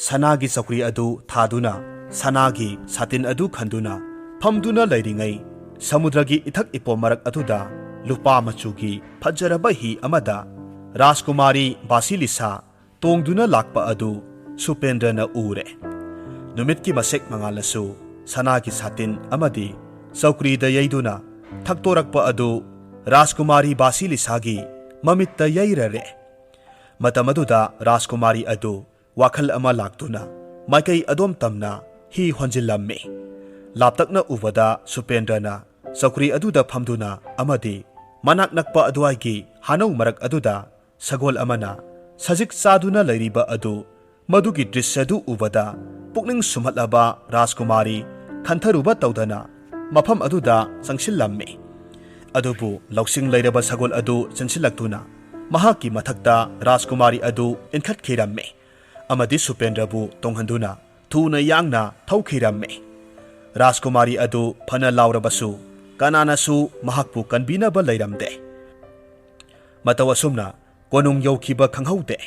ꯁꯅꯥꯒꯤ ꯆꯧꯀ꯭ꯔꯤ ꯑꯗꯨ ꯊꯥꯗꯨꯅ, ꯁꯅꯥꯒꯤ ꯁꯥꯇꯤꯟ ꯑꯗꯨ ꯈꯟꯗꯨꯅ ꯐꯝꯗꯨꯅ ꯂꯩꯔꯤꯉꯩ, ꯁꯃꯨꯗ꯭ꯔꯒꯤ ꯏꯊꯛ ꯏꯄꯣꯝ ꯃꯔꯛ ꯑꯗꯨꯗ ꯂꯨꯄꯥ ꯃꯆꯨꯒꯤ ꯐꯖꯔꯕ ꯍꯤ ꯑꯃꯗ ꯔꯥꯖꯀꯨꯃꯥꯔꯤ ꯕꯥꯁꯤꯂꯤꯁꯥ ꯇꯣꯡꯗꯨꯅ ꯂꯥꯛꯄ ꯑꯗꯨ ꯁꯨꯄꯦꯟꯗ꯭ꯔꯅ ꯎꯔꯦ꯫ ꯅꯨꯃꯤꯠꯀꯤ ꯃꯁꯦꯛ ꯃꯉꯥꯜꯅꯁꯨ ꯁꯅꯥꯒꯤ ꯁꯥꯇꯤꯟ ꯑꯃꯗꯤ ꯆꯧꯀ꯭ꯔꯤꯗ ꯌꯩꯗꯨꯅ ꯊꯛꯇꯣꯔꯛꯄ ꯑꯗꯨ ꯔꯥꯖꯀꯨꯃꯥꯔꯤ ꯕꯥꯁꯤꯂꯤꯁꯥꯒꯤ ꯃꯃꯤꯠꯇ ꯌꯩꯔꯔꯦ꯫ ꯃꯇꯝ ꯑꯗꯨꯗ ꯔꯥꯖꯀꯨꯃꯥꯔꯤ ꯑꯗꯨ ꯋꯥꯈꯜ ꯑꯃ ꯂꯥꯛꯇꯨꯅ ꯃꯥꯏꯀꯩ ꯑꯗꯣꯝ ꯇꯝꯅ ꯍꯤ ꯍꯣꯟꯖꯤꯜꯂꯝꯃꯤ꯫ ꯂꯥꯞꯇꯛꯅ ꯎꯕꯗ ꯁꯨꯄꯦꯟꯗ꯭ꯔꯅ ꯆꯧꯀ꯭ꯔꯤ ꯑꯗꯨꯗ ꯐꯝꯗꯨꯅ ꯑꯃꯗꯤ ꯃꯅꯥꯛ ꯅꯛꯄ ꯑꯗꯨꯋꯥꯏꯒꯤ ꯍꯥꯅꯧ ꯃꯔꯛ ꯑꯗꯨꯗ ꯁꯒꯣꯜ ꯑꯃꯅ ꯁꯖꯤꯛ ꯆꯥꯗꯨꯅ ꯂꯩꯔꯤꯕ ꯑꯗꯨ, ꯃꯗꯨꯒꯤ ꯗ꯭ꯔꯤꯁ꯭ꯌꯗꯨ ꯎꯕꯗ ꯄꯨꯛꯅꯤꯡ ꯁꯨꯝꯍꯠꯂꯕ ꯔꯥꯖꯀꯨꯃꯥꯔꯤ ꯈꯟꯊꯔꯨꯕ ꯇꯧꯗꯅ ꯃꯐꯝ ꯑꯗꯨꯗ ꯆꯪꯁꯤꯜꯂꯝꯃꯤ꯫ ꯑꯗꯨꯕꯨ ꯂꯧꯁꯤꯡ ꯂꯩꯔꯕ ꯁꯒꯣꯜ ꯑꯗꯨ ꯆꯦꯟꯁꯤꯜꯂꯛꯇꯨꯅ ꯃꯍꯥꯛꯀꯤ ꯃꯊꯛꯇ ꯔꯥꯖꯀꯨꯃꯥꯔꯤ ꯑꯗꯨ ꯏꯟꯈꯠꯈꯤꯔꯝꯃꯤ ꯑꯃꯗꯤ ꯁꯨꯄꯦꯟꯗ꯭ꯔꯕꯨ ꯇꯣꯡꯍꯟꯗꯨꯅ ꯊꯨꯅ ꯌꯥꯡꯅ ꯊꯧꯈꯤꯔꯝꯃꯤ꯫ ꯔꯥꯖꯀꯨꯃꯥꯔꯤ ꯑꯗꯨ ꯐꯅ ꯂꯥꯎꯔꯕꯁꯨ ꯀꯅꯥꯅꯁꯨ ꯃꯍꯥꯛꯄꯨ ꯀꯟꯕꯤꯅꯕ ꯂꯩꯔꯝꯗꯦ꯫ ꯃꯇꯧ ꯑꯁꯨꯝꯅ ꯀꯣꯅꯨꯡ ꯌꯧꯈꯤꯕ ꯈꯪꯍꯧꯗꯦ꯫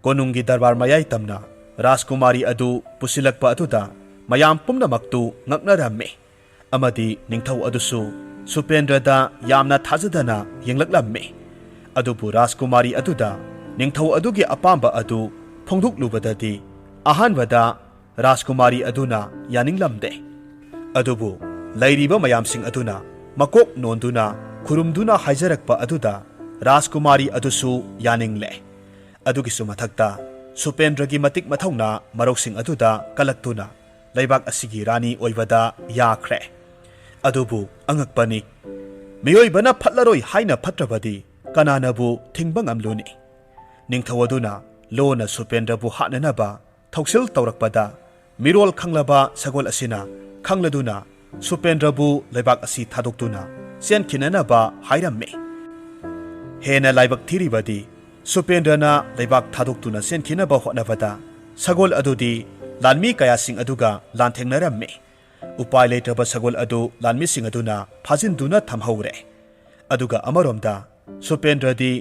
ꯀꯣꯅꯨꯡꯒꯤ ꯗꯔꯕꯥꯔ ꯃꯌꯥꯏ ꯇꯝꯅ ꯔꯥꯖꯀꯨꯃꯥꯔꯤ ꯑꯗꯨ ꯄꯨꯁꯤꯜꯂꯛꯄ ꯑꯗꯨꯗ ꯃꯌꯥꯝ ꯄꯨꯝꯅꯃꯛꯇꯨ ꯉꯛꯅꯔꯝꯃꯤ ꯑꯃꯗꯤ ꯅꯤꯡꯊꯧ ꯑꯗꯨꯁꯨ ꯁꯨꯄꯦꯟꯗ꯭ꯔꯗ ꯌꯥꯝꯅ ꯊꯥꯖꯗꯅ ꯌꯦꯡꯂꯛꯂꯝꯃꯤ꯫ ꯑꯗꯨꯕꯨ ꯔꯥꯖꯀꯨꯃꯥꯔꯤ ꯑꯗꯨꯗ ꯅꯤꯡꯊꯧ ꯑꯗꯨꯒꯤ ꯑꯄꯥꯝꯕ ꯑꯗꯨ ꯐꯣꯡꯗꯣꯛꯂꯨꯕꯗꯗꯤ ꯑꯍꯥꯟꯕꯗ ꯔꯥꯖꯀꯨꯃꯥꯔꯤ ꯑꯗꯨꯅ ꯌꯥꯅꯤꯡꯂꯝꯗꯦ꯫ ꯑꯗꯨꯕꯨ ꯂꯩꯔꯤꯕ ꯃꯌꯥꯝꯁꯤꯡ ꯑꯗꯨꯅ ꯃꯀꯣꯛ ꯅꯣꯟꯗꯨꯅ ꯈꯨꯔꯨꯝꯗꯨꯅ ꯍꯥꯏꯖꯔꯛꯄ ꯑꯗꯨꯗ ꯔꯥꯖꯀꯨꯃꯥꯔꯤ ꯑꯗꯨꯁꯨ ꯌꯥꯅꯤꯡꯂꯦ꯫ ꯑꯗꯨꯒꯤꯁꯨ ꯃꯊꯛꯇ ꯁꯨꯄꯦꯟꯗ꯭ꯔꯒꯤ ꯃꯇꯤꯛ ꯃꯊꯧꯅꯥ ꯃꯔꯧꯁꯤꯡ ꯑꯗꯨꯗ ꯀꯜꯂꯛꯇꯨꯅ ꯂꯩꯕꯥꯛ ꯑꯁꯤꯒꯤ ꯔꯥꯅꯤ ꯑꯣꯏꯕꯗ ꯌꯥꯈ꯭ꯔꯦ꯫ ꯑꯗꯨꯕꯨ ꯑꯉꯛꯄꯅꯤ, ꯃꯤꯑꯣꯏꯕꯅ ꯐꯠꯂꯔꯣꯏ ꯍꯥꯏꯅ ꯐꯠꯇ꯭ꯔꯕꯗꯤ ꯀꯅꯥꯅꯕꯨ ꯊꯤꯡꯕ ꯉꯝꯂꯨꯅꯤ? ꯅꯤꯡꯊꯧ ꯑꯗꯨꯅ ꯂꯣꯟꯅ ꯁꯨꯄꯦꯟꯗ꯭ꯔꯕꯨ ꯍꯥꯠꯅꯅꯕ ꯊꯧꯁꯤꯜ ꯇꯧꯔꯛꯄꯗ, ꯃꯤꯔꯣꯜ ꯈꯪꯂꯕ ꯁꯒꯣꯜ ꯑꯁꯤꯅ ꯈꯪꯂꯗꯨꯅ ꯁꯨꯄꯦꯟꯗ꯭ꯔꯕꯨ ꯂꯩꯕꯥꯛ ꯑꯁꯤ ꯊꯥꯗꯣꯛꯇꯨꯅ ꯆꯦꯟꯈꯤꯅꯅꯕ ꯍꯥꯏꯔꯝꯃꯤ꯫ ꯍꯦꯟꯅ ꯂꯥꯏꯕꯛ ꯊꯤꯔꯤꯕꯗꯤ, ꯁꯨꯄꯦꯟꯗ꯭ꯔꯅ ꯂꯩꯕꯥꯛ ꯊꯥꯗꯣꯛꯇꯨꯅ ꯆꯦꯟꯈꯤꯅꯕ ꯍꯣꯠꯅꯕꯗ ꯁꯒꯣꯜ ꯑꯗꯨꯗꯤ ꯂꯥꯟꯃꯤ ꯀꯌꯥꯁꯤꯡ ꯑꯗꯨꯒ ꯂꯥꯟꯊꯦꯡꯅꯔꯝꯃꯤ꯫ ꯎꯄꯥꯏ ꯂꯩꯇ꯭ꯔꯕ ꯁꯒꯣꯜ ꯑꯗꯨ ꯂꯥꯟꯃꯤꯁꯤꯡ ꯑꯗꯨꯅ ꯐꯥꯖꯤꯟꯗꯨꯅ ꯊꯝꯍꯧꯔꯦ꯫ ꯑꯗꯨꯒ ꯑꯃꯔꯣꯝꯗ ꯁꯨꯄꯦꯟꯗ꯭ꯔꯗꯤ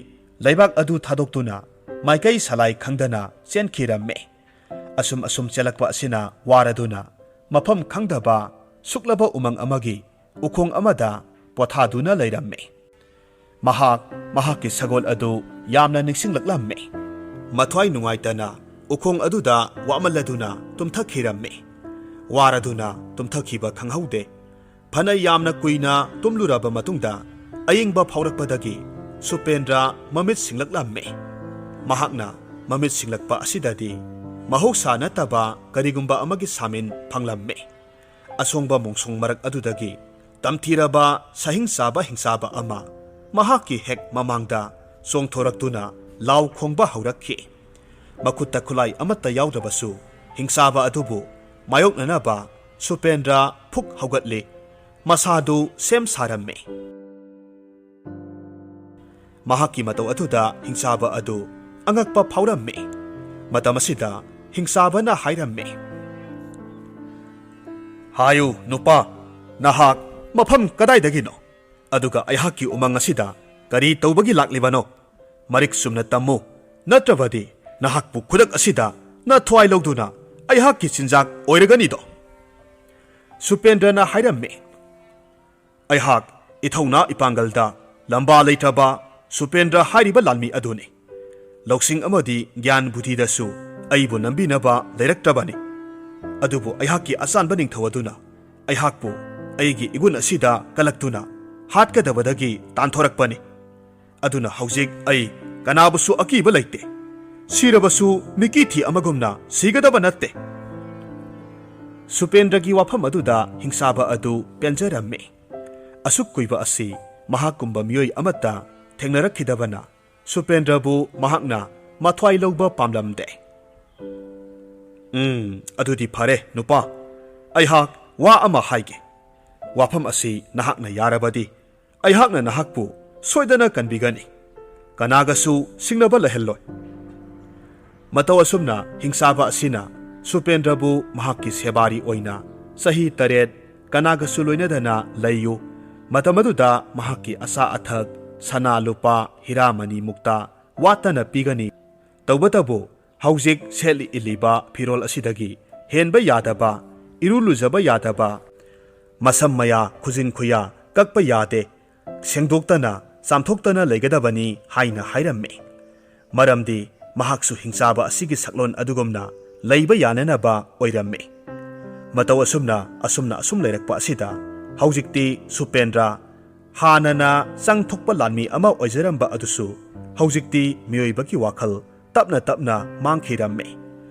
ꯂꯩꯕꯥꯛ ꯑꯗꯨ ꯊꯥꯗꯣꯛꯇꯨꯅ ꯃꯥꯏꯀꯩ ꯁꯂꯥꯏ ꯈꯪꯗꯅ ꯆꯦꯟꯈꯤꯔꯝꯃꯤ꯫ ꯑꯁꯨꯝ ꯑꯁꯨꯝ ꯆꯦꯜꯂꯛꯄ ꯑꯁꯤꯅ ꯋꯥꯔꯗꯨꯅ ꯃꯐꯝ ꯈꯪꯗꯕ ꯁꯨꯛꯂꯕ ꯎꯃꯪ ꯑꯃꯒꯤ ꯎꯈꯣꯡ ꯑꯃꯗ ꯄꯣꯊꯥꯗꯨꯅ ꯂꯩꯔꯝꯃꯤ꯫ ꯃꯍꯥꯛ ꯃꯍꯥꯛꯀꯤ ꯁꯒꯣꯜ ꯑꯗꯨ ꯌꯥꯝꯅ ꯅꯤꯡꯁꯤꯡꯂꯛꯂꯝꯃꯤ꯫ ꯃꯊ꯭ꯋꯥꯏ ꯅꯨꯡꯉꯥꯏꯇꯅ ꯎꯈꯣꯡ ꯑꯗꯨꯗ ꯋꯥꯃꯜꯂꯗꯨꯅ ꯇꯨꯝꯊꯈꯤꯔꯝꯃꯤ꯫ ꯋꯥꯔꯗꯨꯅ ꯇꯨꯝꯊꯈꯤꯕ ꯈꯪꯍꯧꯗꯦ꯫ ꯐꯅ ꯌꯥꯝꯅ ꯀꯨꯏꯅ ꯇꯨꯝꯂꯨꯔꯕ ꯃꯇꯨꯡꯗ ꯑꯌꯤꯡꯕ ꯐꯥꯎꯔꯛꯄꯗꯒꯤ ꯁꯨꯄꯦꯟꯗ꯭ꯔ ꯃꯃꯤꯠ ꯁꯤꯡꯂꯛꯂꯝꯃꯤ꯫ ꯃꯍꯥꯛꯅ ꯃꯃꯤꯠ ꯁꯤꯡꯂꯛꯄ ꯑꯁꯤꯗꯗꯤ ꯃꯍꯧꯁꯥ ꯅꯠꯇꯕ ꯀꯔꯤꯒꯨꯝꯕ ꯑꯃꯒꯤ ꯁꯥꯃꯤꯟ ꯐꯪꯂꯝꯃꯤ꯫ ꯑꯁꯣꯡꯕ ꯃꯣꯡꯁꯣꯡ ꯃꯔꯛ ꯑꯗꯨꯗꯒꯤ ꯇꯝꯊꯤꯔꯕ ꯁꯍꯤꯡ ꯆꯥꯕ ꯍꯤꯡꯆꯥꯕ ꯑꯃ ꯃꯍꯥꯛꯀꯤ ꯍꯦꯛ ꯃꯃꯥꯡꯗ ꯆꯣꯡꯊꯣꯔꯛꯇꯨꯅ ꯂꯥꯎ ꯈꯣꯡꯕ ꯍꯧꯔꯛꯈꯤ꯫ ꯃꯈꯨꯠꯇ ꯈꯨꯠꯂꯥꯏ ꯑꯃꯠꯇ ꯌꯥꯎꯗ꯭ꯔꯕꯁꯨ ꯍꯤꯡꯆꯥꯕ ꯑꯗꯨꯕꯨ ꯃꯥꯌꯣꯛꯅꯅꯕ ꯁꯨꯄꯦꯟꯗ꯭ꯔ ꯐꯨꯛ ꯍꯧꯒꯠꯂꯤ꯫ ꯃꯁꯥꯗꯨ ꯁꯦꯝ ꯁꯥꯔꯝꯃꯤ꯫ ꯃꯍꯥꯛꯀꯤ ꯃꯇꯧ ꯑꯗꯨꯗ ꯍꯤꯡꯆꯥꯕ ꯑꯗꯨ ꯑꯉꯛꯄ ꯐꯥꯎꯔꯝꯃꯤ꯫ ꯃꯇꯝ ꯑꯁꯤꯗ ꯍꯤꯡꯆꯥꯕꯅ ꯍꯥꯏꯔꯝꯃꯤ, "ꯍꯥꯏꯌꯨ ꯅꯨꯄꯥ, ꯅꯍꯥꯛ ꯃꯐꯝ ꯀꯗꯥꯏꯗꯒꯤꯅꯣ? ꯑꯗꯨꯒ ꯑꯩꯍꯥꯛꯀꯤ ꯎꯃꯪ ꯑꯁꯤꯗ ꯀꯔꯤ ꯇꯧꯕꯒꯤ ꯂꯥꯛꯂꯤꯕꯅꯣ? ꯃꯔꯤꯛ ꯆꯨꯝꯅ ꯇꯝꯃꯨ, ꯅꯠꯇ꯭ꯔꯕꯗꯤ ꯅꯍꯥꯛꯄꯨ ꯈꯨꯗꯛ ꯑꯁꯤꯗ ꯅꯊ꯭ꯋꯥꯏ ꯂꯧꯗꯨꯅ ꯑꯩꯍꯥꯛꯀꯤ ꯆꯤꯟꯖꯥꯛ ꯑꯣꯏꯔꯒꯅꯤꯗꯣ?" ꯁꯨꯄꯦꯟꯗ꯭ꯔꯅ ꯍꯥꯏꯔꯝꯃꯤ, "ꯑꯩꯍꯥꯛ ꯏꯊꯧꯅꯥ ꯏꯄꯥꯡꯒꯜꯗ ꯂꯝꯕꯥ ꯂꯩꯇ꯭ꯔꯕ ꯁꯨꯄꯦꯟꯗ꯭ꯔ ꯍꯥꯏꯔꯤꯕ ꯂꯥꯟꯃꯤ ꯑꯗꯨꯅꯤ꯫ ꯂꯧꯁꯤꯡ ꯑꯃꯗꯤ ꯒ꯭ꯌꯥꯟ ꯕꯨꯙꯤꯗꯁꯨ ꯑꯩꯕꯨ ꯅꯝꯕꯤꯅꯕ ꯂꯩꯔꯛꯇ꯭ꯔꯕꯅꯤ꯫ ꯑꯗꯨꯕꯨ ꯑꯩꯍꯥꯛꯀꯤ ꯑꯆꯥꯟꯕ ꯅꯤꯡꯊꯧ ꯑꯗꯨꯅ ꯑꯩꯍꯥꯛꯄꯨ ꯑꯩꯒꯤ ꯏꯒꯨꯟ ꯑꯁꯤꯗ ꯀꯜꯂꯛꯇꯨꯅ ꯍꯥꯠꯀꯗꯕꯗꯒꯤ ꯇꯥꯟꯊꯣꯔꯛꯄꯅꯤ꯫ ꯑꯗꯨꯅ ꯍꯧꯖꯤꯛ ꯑꯩ ꯀꯅꯥꯕꯨꯁꯨ ꯑꯀꯤꯕ ꯂꯩꯇꯦ꯫ ꯁꯤꯔꯕꯁꯨ ꯃꯤꯀꯤꯊꯤ ꯑꯃꯒꯨꯝꯅ ꯁꯤꯒꯗꯕ ꯅꯠꯇꯦ꯫" ꯁꯨꯄꯦꯟꯗ꯭ꯔꯒꯤ ꯋꯥꯐꯝ ꯑꯗꯨꯗ ꯍꯤꯡꯆꯥꯕ ꯑꯗꯨ ꯄꯦꯟꯖꯔꯝꯃꯤ꯫ ꯑꯁꯨꯛ ꯀꯨꯏꯕ ꯑꯁꯤ ꯃꯍꯥꯛꯀꯨꯝꯕ ꯃꯤꯑꯣꯏ ꯑꯃꯠꯇ ꯊꯦꯡꯅꯔꯛꯈꯤꯗꯕꯅ ꯁꯨꯄꯦꯟꯗ꯭ꯔꯕꯨ ꯃꯍꯥꯛꯅ ꯃꯊ꯭ꯋꯥꯏ ꯂꯧꯕ ꯄꯥꯝꯂꯝꯗꯦ꯫ "ꯎꯝ, ꯑꯗꯨꯗꯤ ꯐꯔꯦ, ꯅꯨꯄꯥ꯫ ꯑꯩꯍꯥꯛ ꯋꯥ ꯑꯃ ꯍꯥꯏꯒꯦ꯫ ꯋꯥꯐꯝ ꯑꯁꯤ ꯅꯍꯥꯛꯅ ꯌꯥꯔꯕꯗꯤ ꯑꯩꯍꯥꯛꯅ ꯅꯍꯥꯛꯄꯨ ꯁꯣꯏꯗꯅ ꯀꯟꯕꯤꯒꯅꯤ꯫ ꯀꯅꯥꯒꯁꯨ ꯁꯤꯡꯅꯕ ꯂꯩꯍꯜꯂꯣꯏ꯫" ꯃꯇꯧ ꯑꯁꯨꯝꯅ ꯍꯤꯡꯆꯥꯕ ꯑꯁꯤꯅ ꯁꯨꯄꯦꯟꯗ꯭ꯔꯕꯨ ꯃꯍꯥꯛꯀꯤ ꯁꯦꯕꯥꯔꯤ ꯑꯣꯏꯅ ꯆꯍꯤ ꯇꯔꯦꯠ ꯀꯅꯥꯒꯁꯨ ꯂꯣꯏꯅꯗꯅ ꯂꯩꯌꯨ꯫ ꯃꯇꯝ ꯑꯗꯨꯗ ꯃꯍꯥꯛꯀꯤ ꯑꯆꯥ ꯑꯊꯛ, ꯁꯅꯥ ꯂꯨꯄꯥ, ꯍꯤꯔꯥꯃꯅꯤ ꯃꯨꯛꯇ ꯋꯥꯠꯇꯅ ꯄꯤꯒꯅꯤ꯫ ꯇꯧꯕꯇꯕꯨ ꯍꯧꯖꯤꯛ ꯁꯦꯠꯂꯤ ꯏꯜꯂꯤꯕ ꯐꯤꯔꯣꯜ ꯑꯁꯤꯗꯒꯤ ꯍꯦꯟꯕ ꯌꯥꯗꯕ, ꯏꯔꯨ ꯂꯨꯖꯕ ꯌꯥꯗꯕ, ꯃꯁꯝ ꯃꯌꯥ, ꯈꯨꯖꯤꯟ ꯈꯨꯌꯥ ꯀꯛꯄ ꯌꯥꯗꯦ, ꯁꯦꯡꯗꯣꯛꯇꯅ ꯆꯥꯝꯊꯣꯛꯇꯅ ꯂꯩꯒꯗꯕꯅꯤ ꯍꯥꯏꯅ ꯍꯥꯏꯔꯝꯃꯤ꯫ ꯃꯔꯝꯗꯤ ꯃꯍꯥꯛꯁꯨ ꯍꯤꯡꯆꯥꯕ ꯑꯁꯤꯒꯤ ꯁꯛꯂꯣꯟ ꯑꯗꯨꯒꯨꯝꯅ ꯂꯩꯕ ꯌꯥꯅꯅꯕ ꯑꯣꯏꯔꯝꯃꯤ꯫ ꯃꯇꯧ ꯑꯁꯨꯝꯅ, ꯑꯁꯨꯝꯅ ꯑꯁꯨꯝ ꯂꯩꯔꯛꯄ ꯑꯁꯤꯗ ꯍꯧꯖꯤꯛꯇꯤ ꯁꯨꯄꯦꯟꯗ꯭ꯔ ꯍꯥꯟꯅꯅ ꯆꯪꯊꯣꯛꯄ ꯂꯥꯟꯃꯤ ꯑꯃ ꯑꯣꯏꯖꯔꯝꯕ ꯑꯗꯨꯁꯨ ꯍꯧꯖꯤꯛꯇꯤ ꯃꯤꯑꯣꯏꯕꯒꯤ ꯋꯥꯈꯜ ꯇꯞꯅ ꯇꯞꯅ ꯃꯥꯡꯈꯤꯔꯝꯃꯤ꯫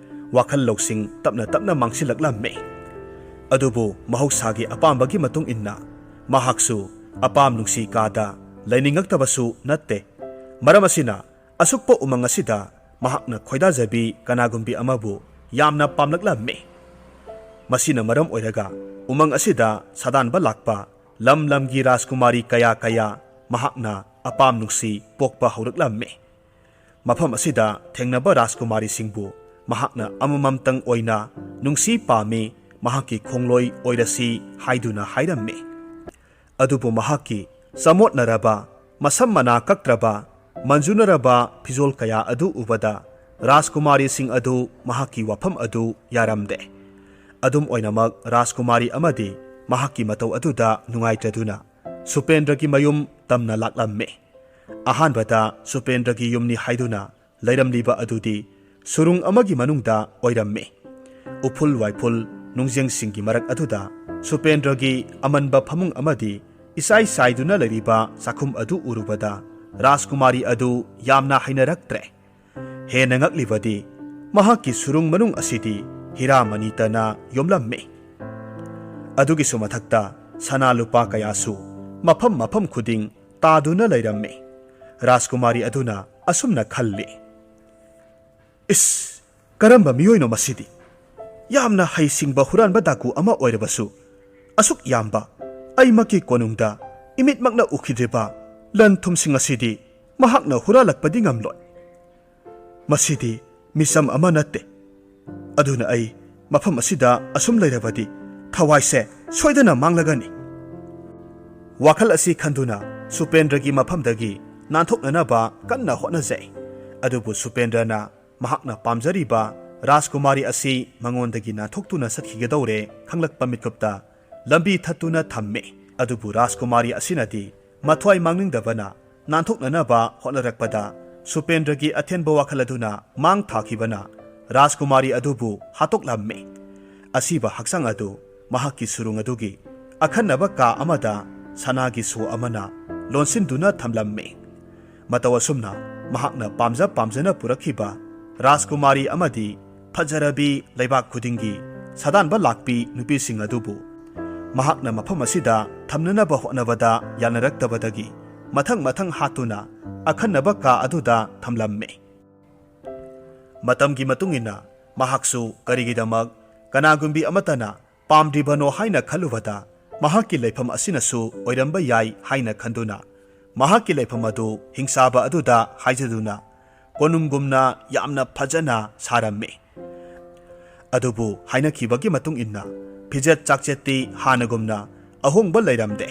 ꯋꯥꯈꯜ ꯂꯧꯁꯤꯡ ꯇꯞꯅ ꯇꯞꯅ ꯃꯥꯡꯁꯤꯜꯂꯛꯂꯝꯃꯤ꯫ ꯑꯗꯨꯕꯨ ꯃꯍꯧꯁꯥꯒꯤ ꯑꯄꯥꯝꯕꯒꯤ ꯃꯇꯨꯡ ꯏꯟꯅ ꯃꯍꯥꯛꯁꯨ ꯑꯄꯥꯝ ꯅꯨꯡꯁꯤ ꯀꯥꯗ ꯂꯩꯅꯤꯡꯉꯛꯇꯕꯁꯨ ꯅꯠꯇꯦ꯫ ꯃꯔꯝ ꯑꯁꯤꯅ ꯑꯁꯨꯛꯄ ꯎꯃꯪ ꯑꯁꯤꯗ ꯃꯍꯥꯛꯅ ꯈꯣꯏꯗꯥꯖꯕꯤ ꯀꯅꯥꯒꯨꯝꯕꯤ ꯑꯃꯕꯨ ꯌꯥꯝꯅ ꯄꯥꯝꯂꯛꯂꯝꯃꯤ꯫ ꯃꯁꯤꯅ ꯃꯔꯝ ꯑꯣꯏꯔꯒ ꯎꯃꯪ ꯑꯁꯤꯗ ꯁꯥꯗꯥꯟꯕ ꯂꯥꯛꯄ ꯂꯝ ꯂꯝꯒꯤ ꯔꯥꯖꯀꯨꯃꯥꯔꯤ ꯀꯌꯥ ꯀꯌꯥ ꯃꯍꯥꯛꯅ ꯑꯄꯥꯝ ꯅꯨꯡꯁꯤ ꯄꯣꯛꯄ ꯍꯧꯔꯛꯂꯝꯃꯤ꯫ ꯃꯐꯝ ꯑꯁꯤꯗ ꯊꯦꯡꯅꯕ ꯔꯥꯖꯀꯨꯃꯥꯔꯤꯁꯤꯡꯕꯨ ꯃꯍꯥꯛꯅ ꯑꯃꯃꯝꯇꯪ ꯑꯣꯏꯅ ꯅꯨꯡꯁꯤ ꯄꯥꯝꯃꯤ, ꯃꯍꯥꯛꯀꯤ ꯈꯣꯡꯂꯣꯏ ꯑꯣꯏꯔꯁꯤ ꯍꯥꯏꯗꯨꯅ ꯍꯥꯏꯔꯝꯃꯤ꯫ ꯑꯗꯨꯕꯨ ꯃꯍꯥꯛꯀꯤ ꯆꯃꯣꯠꯅꯔꯕ, ꯃꯁꯝ ꯃꯅꯥ ꯀꯛꯇ꯭ꯔꯕ, ꯃꯟꯖꯨꯅꯔꯕ ꯐꯤꯖꯣꯜ ꯀꯌꯥ ꯑꯗꯨ ꯎꯕꯗ ꯔꯥꯖꯀꯨꯃꯥꯔꯤꯁꯤꯡ ꯑꯗꯨ ꯃꯍꯥꯛꯀꯤ ꯋꯥꯐꯝ ꯑꯗꯨ ꯌꯥꯔꯝꯗꯦ꯫ ꯑꯗꯨꯝ ꯑꯣꯏꯅꯃꯛ ꯔꯥꯖꯀꯨꯃꯥꯔꯤ ꯑꯃꯗꯤ ꯃꯍꯥꯛꯀꯤ ꯃꯇꯧ ꯑꯗꯨꯗ ꯅꯨꯡꯉꯥꯏꯇꯗꯨꯅ ꯁꯨꯄꯦꯟꯗ꯭ꯔꯒꯤ ꯃꯌꯨꯝ ꯇꯝꯅ ꯂꯥꯛꯂꯝꯃꯤ꯫ ꯑꯍꯥꯟꯕꯗ ꯁꯨꯄꯦꯟꯗ꯭ꯔꯒꯤ ꯌꯨꯝꯅꯤ ꯍꯥꯏꯗꯨꯅ ꯂꯩꯔꯝꯂꯤꯕ ꯑꯗꯨꯗꯤ ꯁꯨꯔꯨꯡ ꯑꯃꯒꯤ ꯃꯅꯨꯡꯗ ꯑꯣꯏꯔꯝꯃꯤ꯫ ꯎꯐꯨꯜ ꯋꯥꯏꯐꯨꯜ ꯅꯨꯡꯖꯦꯡꯁꯤꯡꯒꯤ ꯃꯔꯛ ꯑꯗꯨꯗ ꯁꯨꯄꯦꯟꯗ꯭ꯔꯒꯤ ꯑꯃꯟꯕ ꯐꯃꯨꯡ ꯑꯃꯗꯤ ꯏꯁꯥꯏ ꯁꯥꯏꯗꯨꯅ ꯂꯩꯔꯤꯕ ꯆꯥꯛꯈꯨꯝ ꯑꯗꯨ ꯎꯔꯨꯕꯗ ꯔꯥꯖꯀꯨꯃꯥꯔꯤ ꯑꯗꯨ ꯌꯥꯝꯅ ꯍꯩꯅꯔꯛꯇ꯭ꯔꯦ꯫ ꯍꯦꯟꯅ ꯉꯛꯂꯤꯕꯗꯤ ꯃꯍꯥꯛꯀꯤ ꯁꯨꯔꯨꯡ ꯃꯅꯨꯡ ꯑꯁꯤꯗꯤ ꯍꯤꯔꯥ ꯃꯅꯤꯇꯅ ꯌꯣꯝꯂꯝꯃꯤ꯫ ꯑꯗꯨꯒꯤꯁꯨ ꯃꯊꯛꯇ ꯁꯅꯥ ꯂꯨꯄꯥ ꯀꯌꯥꯁꯨ ꯃꯐꯝ ꯃꯐꯝ ꯈꯨꯗꯤꯡ ꯇꯥꯗꯨꯅ ꯂꯩꯔꯝꯃꯤ꯫ ꯔꯥꯖꯀꯨꯃꯥꯔꯤ ꯑꯗꯨꯅ ꯑꯁꯨꯝꯅ ꯈꯜꯂꯤ, "ꯏꯁ, ꯀꯔꯝꯕ ꯃꯤꯑꯣꯏꯅꯣ ꯃꯁꯤꯗꯤ? ꯌꯥꯝꯅ ꯍꯩꯁꯤꯡꯕ ꯍꯨꯔꯥꯟꯕ ꯗꯥꯀꯨ ꯑꯃ ꯑꯣꯏꯔꯕꯁꯨ, ꯑꯁꯨꯛ ꯌꯥꯝꯕ ꯑꯩꯃꯛꯀꯤ ꯀꯣꯅꯨꯡꯗ ꯏꯃꯤꯠꯃꯛꯅ ꯎꯈꯤꯗ꯭ꯔꯤꯕ ꯂꯟ ꯊꯨꯝꯁꯤꯡ ꯑꯁꯤꯗꯤ ꯃꯍꯥꯛꯅ ꯍꯨꯔꯥꯜꯂꯛꯄꯗꯤ ꯉꯝꯂꯣꯏ꯫ ꯃꯁꯤꯗꯤ ꯃꯤꯆꯝ ꯑꯃ ꯅꯠꯇꯦ꯫ ꯑꯗꯨꯅ ꯑꯩ ꯃꯐꯝ ꯑꯁꯤꯗ ꯑꯁꯨꯝ ꯂꯩꯔꯕꯗꯤ ꯊꯋꯥꯏꯁꯦ ꯁꯣꯏꯗꯅ ꯃꯥꯡꯂꯒꯅꯤ꯫" ꯋꯥꯈꯜ ꯑꯁꯤ ꯈꯟꯗꯨꯅ ꯁꯨꯄꯦꯟꯗ꯭ꯔꯒꯤ ꯃꯐꯝꯗꯒꯤ ꯅꯥꯟꯊꯣꯛꯅꯅꯕ ꯀꯟꯅ ꯍꯣꯠꯅꯖꯩ꯫ ꯑꯗꯨꯕꯨ ꯁꯨꯄꯦꯟꯗ꯭ꯔꯅ ꯃꯍꯥꯛꯅ ꯄꯥꯝꯖꯔꯤꯕ ꯔꯥꯖꯀꯨꯃꯥꯔꯤ ꯑꯁꯤ ꯃꯉꯣꯟꯗꯒꯤ ꯅꯥꯟꯊꯣꯛꯇꯨꯅ ꯆꯠꯈꯤꯒꯗꯧꯔꯦ ꯈꯪꯂꯛꯄ ꯃꯤꯠꯀꯨꯞꯇ ꯂꯝꯕꯤ ꯊꯠꯇꯨꯅ ꯊꯝꯃꯤ꯫ ꯑꯗꯨꯕꯨ ꯔꯥꯖꯀꯨꯃꯥꯔꯤ ꯑꯁꯤꯅꯗꯤ ꯃꯊ꯭ꯋꯥꯏ ꯃꯥꯡꯅꯤꯡꯗꯕꯅ ꯅꯥꯟꯊꯣꯛꯅꯅꯕ ꯍꯣꯠꯅꯔꯛꯄꯗ, ꯁꯨꯄꯦꯟꯗ꯭ꯔꯒꯤ ꯑꯊꯦꯟꯕ ꯋꯥꯈꯜ ꯑꯗꯨꯅ ꯃꯥꯡ ꯊꯥꯈꯤꯕꯅ ꯔꯥꯖꯀꯨꯃꯥꯔꯤ ꯑꯗꯨꯕꯨ ꯍꯥꯠꯇꯣꯛꯂꯝꯃꯤ꯫ ꯑꯁꯤꯕ ꯍꯛꯆꯥꯡ ꯑꯗꯨ ꯃꯍꯥꯛꯀꯤ ꯁꯨꯔꯨꯡ ꯑꯗꯨꯒꯤ ꯑꯈꯟꯅꯕ ꯀꯥ ꯑꯃꯗ ꯁꯅꯥꯒꯤ ꯁꯣ ꯑꯃꯅ ꯂꯣꯟꯁꯤꯟꯗꯨꯅ ꯊꯝꯂꯝꯃꯤ꯫ ꯃꯇꯧ ꯑꯁꯨꯝꯅ ꯃꯍꯥꯛꯅ ꯄꯥꯝꯖ ꯄꯥꯝꯖꯅ ꯄꯨꯔꯛꯈꯤꯕ ꯔꯥꯖꯀꯨꯃꯥꯔꯤ ꯑꯃꯗꯤ ꯐꯖꯔꯕꯤ ꯂꯩꯕꯥꯛ ꯈꯨꯗꯤꯡꯒꯤ ꯁꯥꯗꯥꯟꯕ ꯂꯥꯛꯄꯤ ꯅꯨꯄꯤꯁꯤꯡ ꯑꯗꯨꯕꯨ ꯃꯍꯥꯛꯅ ꯃꯐꯝ ꯑꯁꯤꯗ ꯊꯝꯅꯅꯕ ꯍꯣꯠꯅꯕꯗ ꯌꯥꯅꯔꯛꯇꯕꯗꯒꯤ ꯃꯊꯪ ꯃꯊꯪ ꯍꯥꯠꯇꯨꯅ ꯑꯈꯟꯅꯕ ꯀꯥ ꯑꯗꯨꯗ ꯊꯝꯂꯝꯃꯤ꯫ ꯃꯇꯝꯒꯤ ꯃꯇꯨꯡ ꯏꯟꯅ ꯃꯍꯥꯛꯁꯨ ꯀꯔꯤꯒꯤꯗꯃꯛ ꯀꯅꯥꯒꯨꯝꯕꯤ ꯑꯃꯠꯇꯅ ꯄꯥꯝꯗ꯭ꯔꯤꯕꯅꯣ ꯍꯥꯏꯅ ꯈꯜꯂꯨꯕꯗ, ꯃꯍꯥꯛꯀꯤ ꯂꯩꯐꯝ ꯑꯁꯤꯅꯁꯨ ꯑꯣꯏꯔꯝꯕ ꯌꯥꯏ ꯍꯥꯏꯅ ꯈꯟꯗꯨꯅ ꯃꯍꯥꯛꯀꯤ ꯂꯩꯐꯝ ꯑꯗꯨ ꯍꯤꯡꯆꯥꯕ ꯑꯗꯨꯗ ꯍꯥꯏꯖꯗꯨꯅ ꯀꯣꯅꯨꯡꯒꯨꯝꯅ ꯌꯥꯝꯅ ꯐꯖꯅ ꯁꯥꯔꯝꯃꯤ꯫ ꯑꯗꯨꯕꯨ ꯍꯥꯏꯅꯈꯤꯕꯒꯤ ꯃꯇꯨꯡ ꯏꯟꯅ ꯐꯤꯖꯦꯠ ꯆꯥꯛꯆꯦꯠꯇꯤ ꯍꯥꯟꯅꯒꯨꯝꯅ ꯑꯍꯣꯡꯕ ꯂꯩꯔꯝꯗꯦ꯫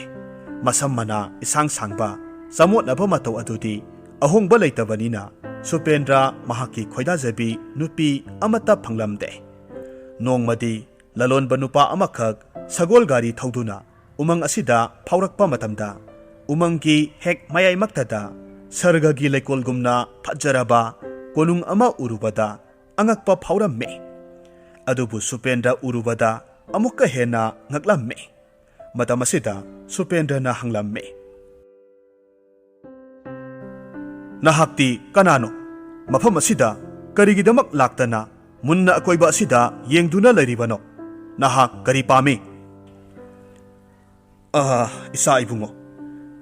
ꯃꯁꯝ ꯃꯅꯥ ꯏꯁꯥꯡ ꯁꯥꯡꯕ, ꯆꯃꯣꯠꯅꯕ ꯃꯇꯧ ꯑꯗꯨꯗꯤ ꯑꯍꯣꯡꯕ ꯂꯩꯇꯕꯅꯤꯅ ꯁꯨꯄꯦꯟꯗ꯭ꯔ ꯃꯍꯥꯛꯀꯤ ꯈꯣꯏꯗꯥꯖꯕꯤ ꯅꯨꯄꯤ ꯑꯃꯠꯇ ꯐꯪꯂꯝꯗꯦ꯫ ꯅꯣꯡꯃꯗꯤ ꯂꯂꯣꯟꯕ ꯅꯨꯄꯥ ꯑꯃꯈꯛ ꯁꯒꯣꯜ ꯒꯥꯔꯤ ꯊꯧꯗꯨꯅ ꯎꯃꯪ ꯑꯁꯤꯗ ꯐꯥꯎꯔꯛꯄ ꯃꯇꯝꯗ, ꯎꯃꯪꯒꯤ ꯍꯦꯛ ꯃꯌꯥꯏꯃꯛꯇꯗ ꯁꯔꯒꯒꯤ ꯂꯩꯀꯣꯜꯒꯨꯝꯅ ꯐꯖꯔꯕ ꯀꯣꯅꯨꯡ ꯑꯃ ꯎꯔꯨꯕꯗ ꯑꯉꯛꯄ ꯐꯥꯎꯔꯝꯃꯤ꯫ ꯑꯗꯨꯕꯨ ꯁꯨꯄꯦꯟꯗ꯭ꯔ ꯎꯔꯨꯕꯗ ꯑꯃꯨꯛꯀ ꯍꯦꯟꯅ ꯉꯛꯂꯝꯃꯤ꯫ ꯃꯇꯝ ꯑꯁꯤꯗ ꯁꯨꯄꯦꯟꯗ꯭ꯔꯅ ꯍꯪꯂꯝꯃꯤ, "ꯅꯍꯥꯛꯇꯤ ꯀꯅꯥꯅꯣ? ꯃꯐꯝ ꯑꯁꯤꯗ ꯀꯔꯤꯒꯤꯗꯃꯛ ꯂꯥꯛꯇꯅ ꯃꯨꯟꯅ ꯑꯀꯣꯏꯕ ꯑꯁꯤꯗ ꯌꯦꯡꯗꯨꯅ ꯂꯩꯔꯤꯕꯅꯣ? ꯅꯍꯥꯛ ꯀꯔꯤ ꯄꯥꯝꯃꯤ? ꯑꯥ, ꯏꯆꯥ ꯏꯕꯨꯡꯉꯣ,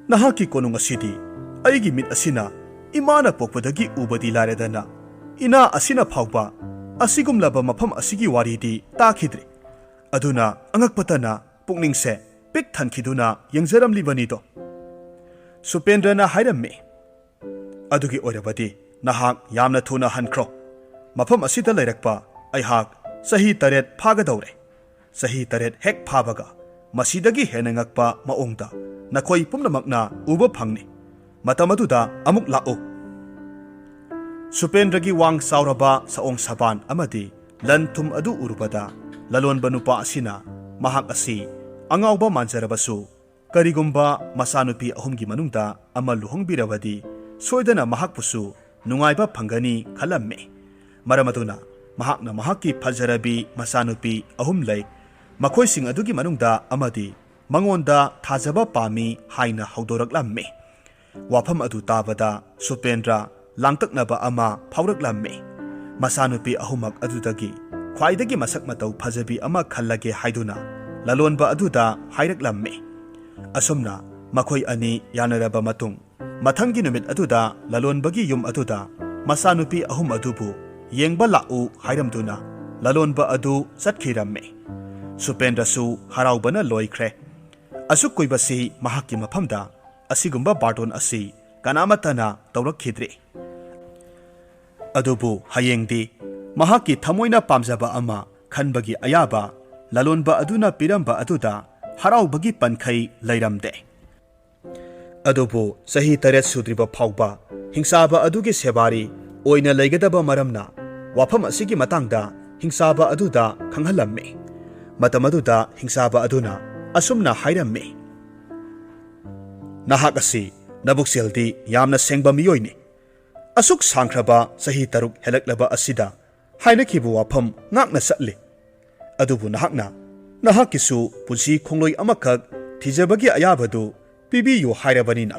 ꯅꯍꯥꯛꯀꯤ ꯀꯣꯅꯨꯡ ꯑꯁꯤꯗꯤ ꯑꯩꯒꯤ ꯃꯤꯠ ꯑꯁꯤꯅ ꯏꯃꯥꯅ ꯄꯣꯛꯄꯗꯒꯤ ꯎꯕꯗꯤ ꯂꯥꯏꯔꯗꯅ, ꯏꯅꯥ ꯑꯁꯤꯅ ꯐꯥꯎꯕ ꯑꯁꯤꯒꯨꯝꯂꯕ ꯃꯐꯝ ꯑꯁꯤꯒꯤ ꯋꯥꯔꯤꯗꯤ ꯇꯥꯈꯤꯗ꯭ꯔꯤ꯫ ꯑꯗꯨꯅ ꯑꯉꯛꯄꯇꯅ ꯄꯨꯛꯅꯤꯡꯁꯦ ꯄꯤꯛ ꯊꯟꯈꯤꯗꯨꯅ ꯌꯦꯡꯖꯔꯝꯂꯤꯕꯅꯤꯗꯣ꯫ ꯁꯨꯄꯦꯟꯗ꯭ꯔꯅ ꯍꯥꯏꯔꯝꯃꯤ, "ꯑꯗꯨꯒꯤ ꯑꯣꯏꯔꯕꯗꯤ ꯅꯍꯥꯛ ꯌꯥꯝꯅ ꯊꯨꯅ ꯍꯟꯈ꯭ꯔꯣ꯫ ꯃꯐꯝ ꯑꯁꯤꯗ ꯂꯩꯔꯛꯄ ꯑꯩꯍꯥꯛ ꯆꯍꯤ ꯇꯔꯦꯠ ꯐꯥꯒꯗꯧꯔꯦ꯫ ꯆꯍꯤ ꯇꯔꯦꯠ ꯍꯦꯛ ꯐꯥꯕꯒ ꯃꯁꯤꯗꯒꯤ ꯍꯦꯟꯅ ꯉꯛꯄ ꯃꯑꯣꯡꯗ ꯅꯈꯣꯏ ꯄꯨꯝꯅꯃꯛꯅ ꯎꯕ ꯐꯪꯅꯤ꯫ ꯃꯇꯝ ꯑꯗꯨꯗ ꯑꯃꯨꯛ ꯂꯥꯛꯎ꯫" ꯁꯨꯄꯦꯟꯗ꯭ꯔꯒꯤ ꯋꯥꯡ ꯆꯥꯎꯔꯕ ꯁꯑꯣꯡ ꯁꯥꯄꯥꯟ ꯑꯃꯗꯤ ꯂꯟ ꯊꯨꯝ ꯑꯗꯨ ꯎꯔꯨꯕꯗ, ꯂꯂꯣꯟꯕ ꯅꯨꯄꯥ ꯑꯁꯤꯅ ꯃꯍꯥꯛ ꯑꯁꯤ ꯑꯉꯥꯎꯕ ꯃꯥꯟꯖꯔꯕꯁꯨ, ꯀꯔꯤꯒꯨꯝꯕ ꯃꯆꯥꯅꯨꯄꯤ ꯑꯍꯨꯝꯒꯤ ꯃꯅꯨꯡꯗ ꯑꯃ ꯂꯨꯍꯣꯡꯕꯤꯔꯕꯗꯤ ꯁꯣꯏꯗꯅ ꯃꯍꯥꯛꯄꯨꯁꯨ ꯅꯨꯡꯉꯥꯏꯕ ꯐꯪꯒꯅꯤ ꯈꯜꯂꯝꯃꯤ꯫ ꯃꯔꯝ ꯑꯗꯨꯅ ꯃꯍꯥꯛꯅ ꯃꯍꯥꯛꯀꯤ ꯐꯖꯔꯕꯤ ꯃꯆꯥꯅꯨꯄꯤ ꯑꯍꯨꯝ ꯂꯩ, ꯃꯈꯣꯏꯁꯤꯡ ꯑꯗꯨꯒꯤ ꯃꯅꯨꯡꯗ ꯑꯃꯗꯤ ꯃꯉꯣꯟꯗ ꯊꯥꯖꯕ ꯄꯥꯝꯃꯤ ꯍꯥꯏꯅ ꯍꯧꯗꯣꯔꯛꯂꯝꯃꯤ꯫ ꯋꯥꯐꯝ ꯑꯗꯨ ꯇꯥꯕꯗ ꯁꯨꯄꯦꯟꯗ꯭ꯔ ꯂꯥꯡꯇꯛꯅꯕ ꯑꯃ ꯐꯥꯎꯔꯛꯂꯝꯃꯤ꯫ ꯃꯆꯥꯅꯨꯄꯤ ꯑꯍꯨꯝꯃꯛ ꯑꯗꯨꯗꯒꯤ ꯈ꯭ꯋꯥꯏꯗꯒꯤ ꯃꯁꯛ ꯃꯇꯧ ꯐꯖꯕꯤ ꯑꯃ ꯈꯜꯂꯒꯦ ꯍꯥꯏꯗꯨꯅ ꯂꯂꯣꯟꯕ ꯑꯗꯨꯗ ꯍꯥꯏꯔꯛꯂꯝꯃꯤ꯫ ꯑꯁꯨꯝꯅ ꯃꯈꯣꯏ ꯑꯅꯤ ꯌꯥꯅꯔꯕ ꯃꯇꯨꯡ, ꯃꯊꯪꯒꯤ ꯅꯨꯃꯤꯠ ꯑꯗꯨꯗ ꯂꯂꯣꯟꯕꯒꯤ ꯌꯨꯝ ꯑꯗꯨꯗ ꯃꯆꯥꯅꯨꯄꯤ ꯑꯍꯨꯝ ꯑꯗꯨꯕꯨ ꯌꯦꯡꯕ ꯂꯥꯛꯎ ꯍꯥꯏꯔꯝꯗꯨꯅ ꯂꯂꯣꯟꯕ ꯑꯗꯨ ꯆꯠꯈꯤꯔꯝꯃꯤ꯫ ꯁꯨꯄꯦꯟꯗ꯭ꯔꯁꯨ ꯍꯔꯥꯎꯕꯅ ꯂꯣꯏꯈ꯭ꯔꯦ꯫ ꯑꯁꯨꯛ ꯀꯨꯏꯕꯁꯤ ꯃꯍꯥꯛꯀꯤ ꯃꯐꯝꯗ ꯑꯁꯤꯒꯨꯝꯕ ꯕꯥꯔꯇꯣꯟ ꯑꯁꯤ ꯀꯅꯥꯃꯠꯇꯅ ꯇꯧꯔꯛꯈꯤꯗ꯭ꯔꯤ꯫ ꯑꯗꯨꯕꯨ ꯍꯌꯦꯡꯗꯤ ꯃꯍꯥꯛꯀꯤ ꯊꯃꯣꯏꯅ ꯄꯥꯝꯖꯕ ꯑꯃ ꯈꯟꯕꯒꯤ ꯑꯌꯥꯕ ꯂꯂꯣꯟꯕ ꯑꯗꯨꯅ ꯄꯤꯔꯝꯕ ꯑꯗꯨꯗ ꯍꯔꯥꯎꯕꯒꯤ ꯄꯟꯈꯩ ꯂꯩꯔꯝꯗꯦ꯫ ꯑꯗꯨꯕꯨ ꯆꯍꯤ ꯇꯔꯦꯠ ꯁꯨꯗ꯭ꯔꯤꯕ ꯐꯥꯎꯕ ꯍꯤꯡꯆꯥꯕ ꯑꯗꯨꯒꯤ ꯁꯦꯕꯥꯔꯤ ꯑꯣꯏꯅ ꯂꯩꯒꯗꯕ ꯃꯔꯝꯅ ꯋꯥꯐꯝ ꯑꯁꯤꯒꯤ ꯃꯇꯥꯡꯗ ꯍꯤꯡꯆꯥꯕ ꯑꯗꯨꯗ ꯈꯪꯍꯜꯂꯝꯃꯤ꯫ ꯃꯇꯝ ꯑꯗꯨꯗ ꯍꯤꯡꯆꯥꯕ ꯑꯗꯨꯅ ꯑꯁꯨꯝꯅ ꯍꯥꯏꯔꯝꯃꯤ, "ꯅꯍꯥꯛ ꯑꯁꯤ ꯅꯕꯨꯛꯆꯦꯜꯗꯤ ꯌꯥꯝꯅ ꯁꯦꯡꯕ ꯃꯤꯑꯣꯏꯅꯤ꯫ ꯑꯁꯨꯛ ꯁꯥꯡꯈ꯭ꯔꯕ ꯆꯍꯤ ꯇꯔꯨꯛ ꯍꯦꯜꯂꯛꯂꯕ ꯑꯁꯤꯗ ꯍꯥꯏꯅꯈꯤꯕ ꯋꯥꯐꯝ ꯉꯥꯛꯅ ꯆꯠꯂꯤ꯫ ꯑꯗꯨꯕꯨ ꯅꯍꯥꯛꯅ ꯅꯍꯥꯛꯀꯤꯁꯨ ꯄꯨꯟꯁꯤ ꯈꯣꯡꯂꯣꯏ ꯑꯃꯈꯛ ꯊꯤꯖꯕꯒꯤ ꯑꯌꯥꯕꯗꯨ ꯄꯤꯕꯤꯌꯨ ꯍꯥꯏꯔꯕꯅꯤꯅ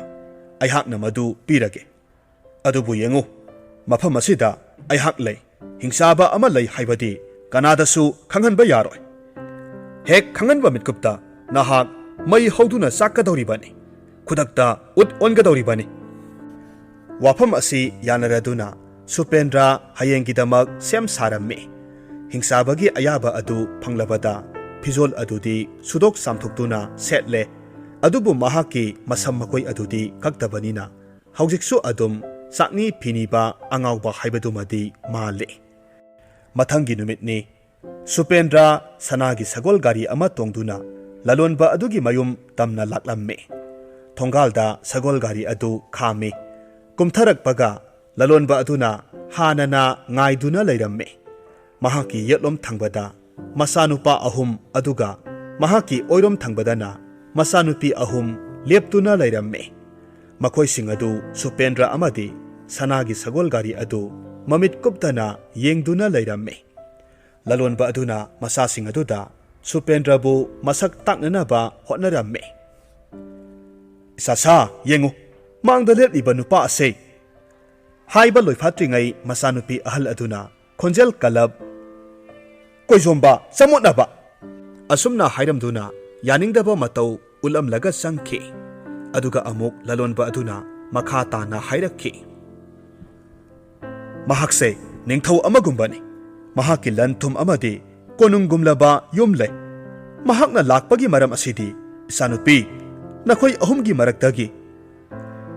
ꯑꯩꯍꯥꯛꯅ ꯃꯗꯨ ꯄꯤꯔꯒꯦ꯫ ꯑꯗꯨꯕꯨ ꯌꯦꯡꯉꯨ, ꯃꯐꯝ ꯑꯁꯤꯗ ꯑꯩꯍꯥꯛ ꯂꯩ꯫ ꯍꯤꯡꯆꯥꯕ ꯑꯃ ꯂꯩ ꯍꯥꯏꯕꯗꯤ ꯀꯅꯥꯗꯁꯨ ꯈꯪꯍꯟꯕ ꯌꯥꯔꯣꯏ꯫ ꯍꯦꯛ ꯈꯪꯍꯟꯕ ꯃꯤꯠꯀꯨꯞꯇ ꯅꯍꯥꯛ ꯃꯩ ꯍꯧꯗꯨꯅ ꯆꯥꯛꯀꯗꯧꯔꯤꯕꯅꯤ꯫ ꯈꯨꯗꯛꯇ ꯎꯠ ꯑꯣꯟꯒꯗꯧꯔꯤꯕꯅꯤ꯫ ꯋꯥꯐꯝ ꯑꯁꯤ ꯌꯥꯅꯔꯗꯨꯅ ꯁꯨꯄꯦꯟꯗ꯭ꯔ ꯍꯌꯦꯡꯒꯤꯗꯃꯛ ꯁꯦꯝ ꯁꯥꯔꯝꯃꯤ꯫ ꯍꯤꯡꯆꯥꯕꯒꯤ ꯑꯌꯥꯕ ꯑꯗꯨ ꯐꯪꯂꯕꯗ ꯐꯤꯖꯣꯜ ꯑꯗꯨꯗꯤ ꯁꯨꯗꯣꯛ ꯆꯥꯝꯊꯣꯛꯇꯨꯅ ꯁꯦꯠꯂꯦ꯫ ꯑꯗꯨꯕꯨ ꯃꯍꯥꯛꯀꯤ ꯃꯁꯝ ꯃꯀꯣꯏ ꯑꯗꯨꯗꯤ ꯀꯛꯇꯕꯅꯤꯅ ꯍꯧꯖꯤꯛꯁꯨ ꯑꯗꯨꯝ ꯆꯥꯛꯅꯤ ꯐꯤꯅꯤꯕ ꯑꯉꯥꯎꯕ ꯍꯥꯏꯕꯗꯨꯃꯗꯤ ꯃꯥꯜꯂꯤ꯫ ꯃꯊꯪꯒꯤ ꯅꯨꯃꯤꯠꯅꯤ꯫ ꯁꯨꯄꯦꯟꯗ꯭ꯔ ꯁꯅꯥꯒꯤ ꯁꯒꯣꯜ ꯒꯥꯔꯤ ꯑꯃ ꯇꯣꯡꯗꯨꯅ ꯂꯂꯣꯟꯕ ꯑꯗꯨꯒꯤ ꯃꯌꯨꯝ ꯇꯝꯅ ꯂꯥꯛꯂꯝꯃꯤ꯫ ꯊꯣꯡꯒꯥꯜꯗ ꯁꯒꯣꯜ ꯒꯥꯔꯤ ꯑꯗꯨ ꯈꯥꯝꯃꯤ꯫ ꯀꯨꯝꯊꯔꯛꯄꯒ ꯂꯂꯣꯟꯕ ꯑꯗꯨꯅ ꯍꯥꯟꯅꯅ ꯉꯥꯏꯗꯨꯅ ꯂꯩꯔꯝꯃꯤ꯫ ꯃꯍꯥꯛꯀꯤ ꯌꯦꯠꯂꯣꯝ ꯊꯪꯕꯗ ꯃꯆꯥꯅꯨꯄꯥ ꯑꯍꯨꯝ ꯑꯗꯨꯒ ꯃꯍꯥꯛꯀꯤ ꯑꯣꯏꯔꯣꯝ ꯊꯪꯕꯗꯅ ꯃꯆꯥꯅꯨꯄꯤ ꯑꯍꯨꯝ ꯂꯦꯞꯇꯨꯅ ꯂꯩꯔꯝꯃꯤ꯫ ꯃꯈꯣꯏꯁꯤꯡ ꯑꯗꯨ ꯁꯨꯄꯦꯟꯗ꯭ꯔ ꯑꯃꯗꯤ ꯁꯅꯥꯒꯤ ꯁꯒꯣꯜ ꯒꯥꯔꯤ ꯑꯗꯨ ꯃꯃꯤꯠ ꯀꯨꯞꯇꯅ ꯌꯦꯡꯗꯨꯅ ꯂꯩꯔꯝꯃꯤ꯫ ꯂꯂꯣꯟꯕ ꯑꯗꯨꯅ ꯃꯆꯥꯁꯤꯡ ꯑꯗꯨꯗ ꯁꯨꯄꯦꯟꯗ꯭ꯔꯕꯨ ꯃꯁꯛ ꯇꯥꯛꯅꯅꯕ ꯍꯣꯠꯅꯔꯝꯃꯤ꯫ "ꯏꯆꯥꯁꯥ, ꯌꯦꯡꯉꯨ, ꯃꯥꯡꯗ ꯂꯦꯞꯂꯤꯕ ꯅꯨꯄꯥ ꯑꯁꯦ!" ꯍꯥꯏꯕ ꯂꯣꯏꯐꯥꯠꯇ꯭ꯔꯤꯉꯩ ꯃꯆꯥꯅꯨꯄꯤ ꯑꯍꯜ ꯑꯗꯨꯅ ꯈꯣꯟꯖꯦꯜ ꯀꯜꯂꯞ, "ꯀꯣꯏꯖꯣꯝꯕ, ꯆꯃꯣꯠꯅꯕ!" ꯑꯁꯨꯝꯅ ꯍꯥꯏꯔꯝꯗꯨꯅ ꯌꯥꯅꯤꯡꯗꯕ ꯃꯇꯧ ꯎꯠꯂꯝꯂꯒ ꯆꯪꯈꯤ꯫ ꯑꯗꯨꯒ ꯑꯃꯨꯛ ꯂꯂꯣꯟꯕ ꯑꯗꯨꯅ ꯃꯈꯥ ꯇꯥꯅ ꯍꯥꯏꯔꯛꯈꯤ, "ꯃꯍꯥꯛꯁꯦ ꯅꯤꯡꯊꯧ ꯑꯃꯒꯨꯝꯕꯅꯤ꯫ ꯃꯍꯥꯛꯀꯤ ꯂꯟ ꯊꯨꯝ ꯑꯃꯗꯤ ꯀꯣꯅꯨꯡꯒꯨꯝꯂꯕ ꯌꯨꯝ ꯂꯩ꯫ ꯃꯍꯥꯛꯅ ꯂꯥꯛꯄꯒꯤ ꯃꯔꯝ ꯑꯁꯤꯗꯤ, ꯏꯆꯥꯅꯨꯄꯤ, ꯅꯈꯣꯏ ꯑꯍꯨꯝꯒꯤ ꯃꯔꯛꯇꯒꯤ"꯫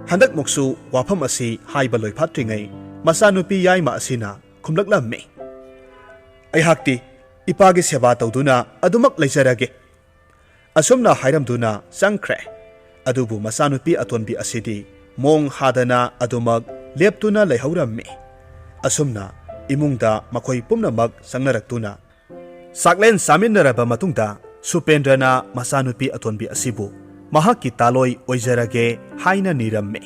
ꯍꯟꯗꯛꯃꯨꯛꯁꯨ ꯋꯥꯐꯝ ꯑꯁꯤ ꯍꯥꯏꯕ ꯂꯣꯏꯐꯥꯠꯇ꯭ꯔꯤꯉꯩ ꯃꯆꯥꯅꯨꯄꯤ ꯌꯥꯏꯃ ꯑꯁꯤꯅ ꯈꯨꯝꯂꯛꯂꯝꯃꯤ, "ꯑꯩꯍꯥꯛꯇꯤ ꯏꯄꯥꯒꯤ ꯁꯦꯕꯥ ꯇꯧꯗꯨꯅ ꯑꯗꯨꯃꯛ ꯂꯩꯖꯔꯒꯦ"꯫ ꯑꯁꯨꯝꯅ ꯍꯥꯏꯔꯝꯗꯨꯅ ꯆꯪꯈ꯭ꯔꯦ꯫ ꯑꯗꯨꯕꯨ ꯃꯆꯥꯅꯨꯄꯤ ꯑꯇꯣꯟꯕꯤ ꯑꯁꯤꯗꯤ ꯃꯣꯡ ꯍꯥꯗꯅ ꯑꯗꯨꯃꯛ ꯂꯦꯞꯇꯨꯅ ꯂꯩꯍꯧꯔꯝꯃꯤ꯫ ꯑꯁꯨꯝꯅ ꯏꯃꯨꯡꯗ ꯃꯈꯣꯏ ꯄꯨꯝꯅꯃꯛ ꯆꯪꯅꯔꯛꯇꯨꯅ ꯆꯥꯛꯂꯦꯟ ꯆꯥꯃꯤꯟꯅꯔꯕ ꯃꯇꯨꯡꯗ ꯁꯨꯄꯦꯟꯗ꯭ꯔꯅ ꯃꯆꯥꯅꯨꯄꯤ ꯑꯇꯣꯟꯕꯤ ꯑꯁꯤꯕꯨ ꯃꯍꯥꯛꯀꯤ ꯇꯥꯂꯣꯏ ꯑꯣꯏꯖꯔꯒꯦ ꯍꯥꯏꯅ ꯅꯤꯔꯝꯃꯤ꯫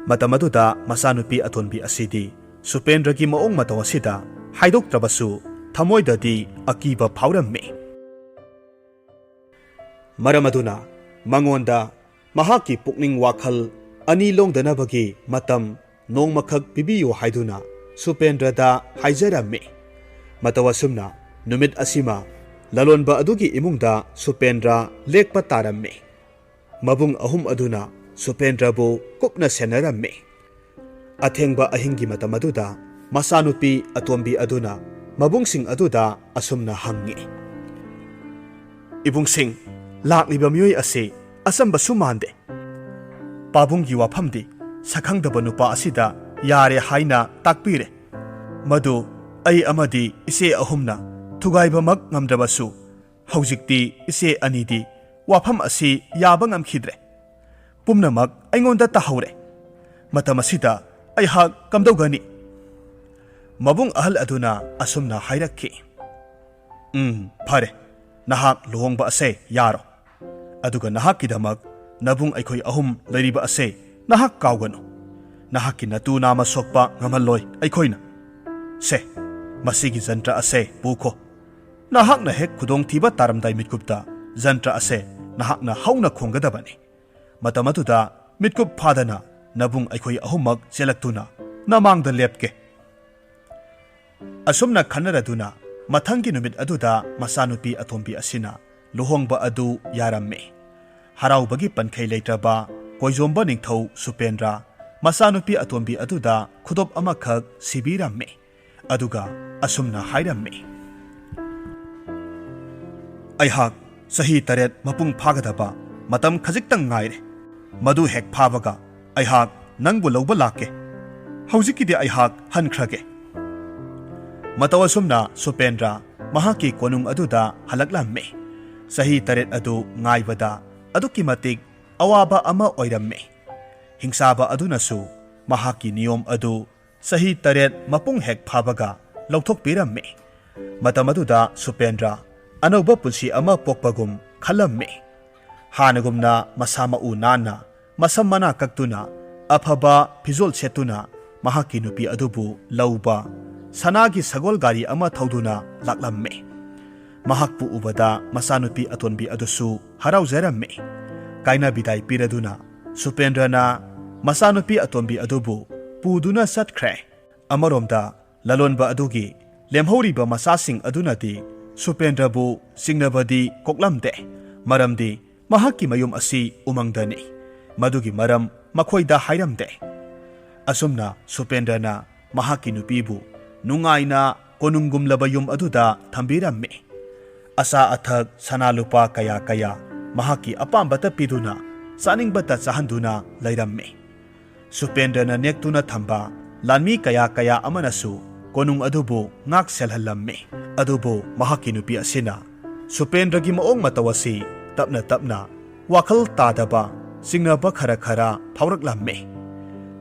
ꯃꯇꯝ ꯑꯗꯨꯗ ꯃꯆꯥꯅꯨꯄꯤ ꯑꯇꯣꯟꯕꯤ ꯑꯁꯤꯗꯤ ꯁꯨꯄꯦꯟꯗ꯭ꯔꯒꯤ ꯃꯑꯣꯡ ꯃꯇꯧ ꯑꯁꯤꯗ ꯍꯥꯏꯗꯣꯛꯇ꯭ꯔꯕꯁꯨ ꯊꯃꯣꯏꯗꯗꯤ ꯑꯀꯤꯕ ꯐꯥꯎꯔꯝꯃꯤ꯫ ꯃꯔꯝ ꯑꯗꯨꯅ ꯃꯉꯣꯟꯗ ꯃꯍꯥꯛꯀꯤ ꯄꯨꯛꯅꯤꯡ ꯋꯥꯈꯜ ꯑꯅꯤ ꯂꯣꯡꯗꯅꯕꯒꯤ ꯃꯇꯝ ꯅꯣꯡꯃꯈꯛ ꯄꯤꯕꯤꯌꯨ ꯍꯥꯏꯗꯨꯅ ꯁꯨꯄꯦꯟꯗ꯭ꯔꯗ ꯍꯥꯏꯖꯔꯝꯃꯤ꯫ ꯃꯇꯧ ꯑꯁꯨꯝꯅ ꯅꯨꯃꯤꯠ ꯑꯁꯤꯃ ꯂꯂꯣꯟꯕ ꯑꯗꯨꯒꯤ ꯏꯃꯨꯡꯗ ꯁꯨꯄꯦꯟꯗ꯭ꯔ ꯂꯦꯛꯄ ꯇꯥꯔꯝꯃꯤ꯫ ꯃꯕꯨꯡ ꯑꯍꯨꯝ ꯑꯗꯨꯅ ꯁꯨꯄꯦꯟꯗ꯭ꯔꯕꯨ ꯀꯨꯞꯅ ꯁꯦꯟꯅꯔꯝꯃꯤ꯫ ꯑꯊꯦꯡꯕ ꯑꯍꯤꯡꯒꯤ ꯃꯇꯝ ꯑꯗꯨꯗ ꯃꯆꯥꯅꯨꯄꯤ ꯑꯇꯣꯝꯕꯤ ꯑꯗꯨꯅ ꯃꯕꯨꯡꯁꯤꯡ ꯑꯗꯨꯗ ꯑꯁꯨꯝꯅ ꯍꯪꯉꯤ, "ꯏꯕꯨꯡꯁꯤꯡ, ꯂꯥꯛꯂꯤꯕ ꯃꯤꯑꯣꯏ ꯑꯁꯤ ꯑꯆꯝꯕꯁꯨ ꯃꯥꯟꯗꯦ꯫ ꯄꯥꯕꯨꯡꯒꯤ ꯋꯥꯐꯝꯗꯤ ꯁꯛꯈꯪꯗꯕ ꯅꯨꯄꯥ ꯑꯁꯤꯗ ꯌꯥꯔꯦ ꯍꯥꯏꯅ ꯇꯥꯛꯄꯤꯔꯦ꯫ ꯃꯗꯨ ꯑꯩ ꯑꯃꯗꯤ ꯏꯆꯦ ꯑꯍꯨꯝꯅ ꯊꯨꯒꯥꯏꯕꯃꯛ ꯉꯝꯗ꯭ꯔꯕꯁꯨ, ꯍꯧꯖꯤꯛꯇꯤ ꯏꯆꯦ ꯑꯅꯤꯗꯤ ꯋꯥꯐꯝ ꯑꯁꯤ ꯌꯥꯕ ꯉꯝꯈꯤꯗ꯭ꯔꯦ꯫ ꯄꯨꯝꯅꯃꯛ ꯑꯩꯉꯣꯟꯗ ꯇꯥꯍꯧꯔꯦ꯫ ꯃꯇꯝ ꯑꯁꯤꯗ ꯑꯩꯍꯥꯛ ꯀꯝꯗꯧꯒꯅꯤ?" ꯃꯕꯨꯡ ꯑꯍꯜ ꯑꯗꯨꯅ ꯑꯁꯨꯝꯅ ꯍꯥꯏꯔꯛꯈꯤ, "ꯎꯝ, ꯐꯔꯦ, ꯅꯍꯥꯛ ꯂꯨꯍꯣꯡꯕ ꯑꯁꯦ ꯌꯥꯔꯣ꯫ ꯑꯗꯨꯒ ꯅꯍꯥꯛꯀꯤꯗꯃꯛ ꯅꯕꯨꯡ ꯑꯩꯈꯣꯏ ꯑꯍꯨꯝ ꯂꯩꯔꯤꯕ ꯑꯁꯦ ꯅꯍꯥꯛ ꯀꯥꯎꯒꯅꯨ꯫ ꯅꯍꯥꯛꯀꯤ ꯅꯇꯨ ꯅꯥꯝꯃ ꯁꯣꯛꯄ ꯉꯝꯍꯜꯂꯣꯏ ꯑꯩꯈꯣꯏꯅ꯫ ꯁꯦ, ꯃꯁꯤꯒꯤ ꯖꯟꯇ꯭ꯔ ꯑꯁꯦ ꯄꯨꯈꯣ꯫ ꯅꯍꯥꯛꯅ ꯍꯦꯛ ꯈꯨꯗꯣꯡꯊꯤꯕ ꯇꯥꯔꯝꯗꯥꯏ ꯃꯤꯠꯀꯨꯞꯇ ꯖꯟꯇ꯭ꯔ ꯑꯁꯦ ꯅꯍꯥꯛꯅ ꯍꯧꯅ ꯈꯣꯡꯒꯗꯕꯅꯤ꯫ ꯃꯇꯝ ꯑꯗꯨꯗ ꯃꯤꯠꯀꯨꯞ ꯐꯥꯗꯅ ꯅꯕꯨꯡ ꯑꯩꯈꯣꯏ ꯑꯍꯨꯝꯃꯛ ꯆꯦꯜꯂꯛꯇꯨꯅ ꯅꯃꯥꯡꯗ ꯂꯦꯞꯀꯦ꯫" ꯑꯁꯨꯝꯅ ꯈꯟꯅꯔꯗꯨꯅ ꯃꯊꯪꯒꯤ ꯅꯨꯃꯤꯠ ꯑꯗꯨꯗ ꯃꯆꯥꯅꯨꯄꯤ ꯑꯇꯣꯝꯕꯤ ꯑꯁꯤꯅ ꯂꯨꯍꯣꯡꯕ ꯑꯗꯨ ꯌꯥꯔꯝꯃꯤ꯫ ꯍꯔꯥꯎꯕꯒꯤ ꯄꯟꯈꯩ ꯂꯩꯇ꯭ꯔꯕ ꯀꯣꯏꯖꯣꯝꯕ ꯅꯤꯡꯊꯧ ꯁꯨꯄꯦꯟꯗ꯭ꯔ ꯃꯆꯥꯅꯨꯄꯤ ꯑꯇꯣꯝꯕꯤ ꯑꯗꯨꯗ ꯈꯨꯗꯣꯞ ꯑꯃꯈꯛ ꯁꯤꯕꯤꯔꯝꯃꯤ꯫ ꯑꯗꯨꯒ ꯑꯁꯨꯝꯅ ꯍꯥꯏꯔꯝꯃꯤ, "ꯑꯩꯍꯥꯛ ꯆꯍꯤ ꯇꯔꯦꯠ ꯃꯄꯨꯡ ꯐꯥꯒꯗꯕ ꯃꯇꯝ ꯈꯖꯤꯛꯇꯪ ꯉꯥꯏꯔꯦ꯫ ꯃꯗꯨ ꯍꯦꯛ ꯐꯥꯕꯒ ꯑꯩꯍꯥꯛ ꯅꯪꯕꯨ ꯂꯧꯕ ꯂꯥꯛꯀꯦ꯫ ꯍꯧꯖꯤꯛꯀꯤꯗꯤ ꯑꯩꯍꯥꯛ ꯍꯟꯈ꯭ꯔꯒꯦ꯫" ꯃꯇꯧ ꯑꯁꯨꯝꯅ ꯁꯨꯄꯦꯟꯗ꯭ꯔ ꯃꯍꯥꯛꯀꯤ ꯀꯣꯅꯨꯡ ꯑꯗꯨꯗ ꯍꯜꯂꯛꯂꯝꯃꯤ꯫ ꯆꯍꯤ ꯇꯔꯦꯠ ꯑꯗꯨ ꯉꯥꯏꯕꯗ ꯑꯗꯨꯛꯀꯤ ꯃꯇꯤꯛ ꯑꯋꯥꯕ ꯑꯃ ꯑꯣꯏꯔꯝꯃꯤ꯫ ꯍꯤꯡꯆꯥꯕ ꯑꯗꯨꯅꯁꯨ ꯃꯍꯥꯛꯀꯤ ꯅꯤꯌꯣꯝ ꯑꯗꯨ ꯆꯍꯤ ꯇꯔꯦꯠ ꯃꯄꯨꯡ ꯍꯦꯛ ꯐꯥꯕꯒ ꯂꯧꯊꯣꯛꯄꯤꯔꯝꯃꯤ꯫ ꯃꯇꯝ ꯑꯗꯨꯗ ꯁꯨꯄꯦꯟꯗ꯭ꯔ ꯑꯅꯧꯕ ꯄꯨꯟꯁꯤ ꯑꯃ ꯄꯣꯛꯄꯒꯨꯝ ꯈꯜꯂꯝꯃꯤ꯫ ꯍꯥꯟꯅꯒꯨꯝꯅ ꯃꯁꯥ ꯃꯎ ꯅꯥꯟꯅ, ꯃꯁꯝ ꯃꯅꯥ ꯀꯛꯇꯨꯅ, ꯑꯐꯕ ꯐꯤꯖꯣꯜ ꯁꯦꯠꯇꯨꯅ ꯃꯍꯥꯛꯀꯤ ꯅꯨꯄꯤ ꯑꯗꯨꯕꯨ ꯂꯧꯕ ꯁꯅꯥꯒꯤ ꯁꯒꯣꯜ ꯒꯥꯔꯤ ꯑꯃ ꯊꯧꯗꯨꯅ ꯂꯥꯛꯂꯝꯃꯤ꯫ ꯃꯍꯥꯛꯄꯨ ꯎꯕꯗ ꯃꯆꯥꯅꯨꯄꯤ ꯑꯇꯣꯟꯕꯤ ꯑꯗꯨꯁꯨ ꯍꯔꯥꯎꯖꯔꯝꯃꯤ꯫ ꯀꯥꯏꯅ ꯕꯤꯗꯥꯏ ꯄꯤꯔꯗꯨꯅ ꯁꯨꯄꯦꯟꯗ꯭ꯔꯅ ꯃꯆꯥꯅꯨꯄꯤ ꯑꯇꯣꯟꯕꯤ ꯑꯗꯨꯕꯨ ꯄꯨꯗꯨꯅ ꯆꯠꯈ꯭ꯔꯦ꯫ ꯑꯃꯔꯣꯝꯗ, ꯂꯂꯣꯟꯕ ꯑꯗꯨꯒꯤ ꯂꯦꯝꯍꯧꯔꯤꯕ ꯃꯆꯥꯁꯤꯡ ꯑꯗꯨꯅꯗꯤ ꯁꯨꯄꯦꯟꯗ꯭ꯔꯕꯨ ꯆꯤꯡꯅꯕꯗꯤ ꯀꯣꯛꯂꯝꯗꯦ, ꯃꯔꯝꯗꯤ ꯃꯍꯥꯛꯀꯤ ꯃꯌꯨꯝ ꯑꯁꯤ ꯎꯃꯪꯗꯅꯤ꯫ ꯃꯗꯨꯒꯤ ꯃꯔꯝ ꯃꯈꯣꯏꯗ ꯍꯥꯏꯔꯝꯗꯦ꯫ ꯑꯁꯨꯝꯅ ꯁꯨꯄꯦꯟꯗ꯭ꯔꯅ ꯃꯍꯥꯛꯀꯤ ꯅꯨꯄꯤꯕꯨ ꯅꯨꯡꯉꯥꯏꯅ ꯀꯣꯅꯨꯡꯒꯨꯝꯂꯕ ꯌꯨꯝ ꯑꯗꯨꯗ ꯊꯝꯕꯤꯔꯝꯃꯤ꯫ ꯑꯆꯥ ꯑꯊꯛ, ꯁꯅꯥ ꯂꯨꯄꯥ ꯀꯌꯥ ꯀꯌꯥ ꯃꯍꯥꯛꯀꯤ ꯑꯄꯥꯝꯕꯇ ꯄꯤꯗꯨꯅ, ꯆꯥꯅꯤꯡꯕꯇ ꯆꯥꯍꯟꯗꯨꯅ ꯂꯩꯔꯝꯃꯤ꯫ ꯁꯨꯄꯦꯟꯗ꯭ꯔꯅ ꯅꯦꯛꯇꯨꯅ ꯊꯝꯕ ꯂꯥꯟꯃꯤ ꯀꯌꯥ ꯀꯌꯥ ꯑꯃꯅꯁꯨ ꯀꯣꯅꯨꯡ ꯑꯗꯨꯕꯨ ꯉꯥꯛ ꯁꯦꯜꯍꯜꯂꯝꯃꯤ꯫ ꯑꯗꯨꯕꯨ ꯃꯍꯥꯛꯀꯤ ꯅꯨꯄꯤ ꯑꯁꯤꯅ ꯁꯨꯄꯦꯟꯗ꯭ꯔꯒꯤ ꯃꯑꯣꯡ ꯃꯇꯧ ꯑꯁꯤ ꯇꯞꯅ ꯇꯞꯅ ꯋꯥꯈꯜ ꯇꯥꯗꯕ, ꯆꯤꯡꯅꯕ ꯈꯔ ꯈꯔ ꯐꯥꯎꯔꯛꯂꯝꯃꯤ꯫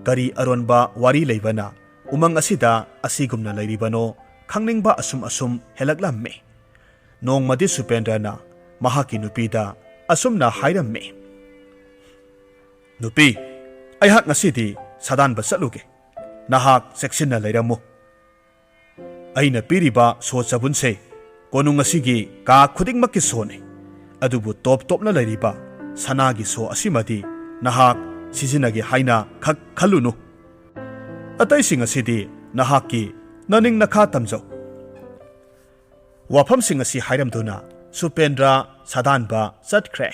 ꯀꯔꯤ ꯑꯔꯣꯟꯕ ꯋꯥꯔꯤ ꯂꯩꯕꯅ ꯎꯃꯪ ꯑꯁꯤꯗ ꯑꯁꯤꯒꯨꯝꯅ ꯂꯩꯔꯤꯕꯅꯣ ꯈꯪꯅꯤꯡꯕ ꯑꯁꯨꯝ ꯑꯁꯨꯝ ꯍꯦꯜꯂꯛꯂꯝꯃꯤ꯫ ꯅꯣꯡꯃꯗꯤ ꯁꯨꯄꯦꯟꯗ꯭ꯔꯅ ꯃꯍꯥꯛꯀꯤ ꯅꯨꯄꯤꯗ ꯑꯁꯨꯝꯅ ꯍꯥꯏꯔꯝꯃꯤ, "ꯅꯨꯄꯤ, ꯑꯩꯍꯥꯛ ꯉꯁꯤꯗꯤ ꯁꯥꯗꯥꯟꯕ ꯆꯠꯂꯨꯒꯦ꯫ ꯅꯍꯥꯛ ꯆꯦꯛꯁꯤꯟꯅ ꯂꯩꯔꯝꯃꯨ꯫ ꯑꯩꯅ ꯄꯤꯔꯤꯕ ꯁꯣ ꯆꯕꯨꯟꯁꯦ ꯀꯣꯅꯨꯡ ꯑꯁꯤꯒꯤ ꯀꯥ ꯈꯨꯗꯤꯡꯃꯛꯀꯤ ꯁꯣꯅꯤ꯫ ꯑꯗꯨꯕꯨ ꯇꯣꯞ ꯇꯣꯞꯅ ꯂꯩꯔꯤꯕ ꯁꯅꯥꯒꯤ ꯁꯣ ꯑꯁꯤꯃꯗꯤ ꯅꯍꯥꯛ ꯁꯤꯖꯤꯟꯅꯒꯦ ꯍꯥꯏꯅ ꯈꯛ ꯈꯜꯂꯨꯅꯨ꯫ ꯑꯇꯩꯁꯤꯡ ꯑꯁꯤꯗꯤ ꯅꯍꯥꯛꯀꯤ ꯅꯅꯤꯡ ꯅꯈꯥ ꯇꯝꯖꯧ"꯫ ꯋꯥꯐꯝꯁꯤꯡ ꯑꯁꯤ ꯍꯥꯏꯔꯝꯗꯨꯅ ꯁꯨꯄꯦꯟꯗ꯭ꯔ ꯁꯥꯗꯥꯟꯕ ꯆꯠꯈ꯭ꯔꯦ꯫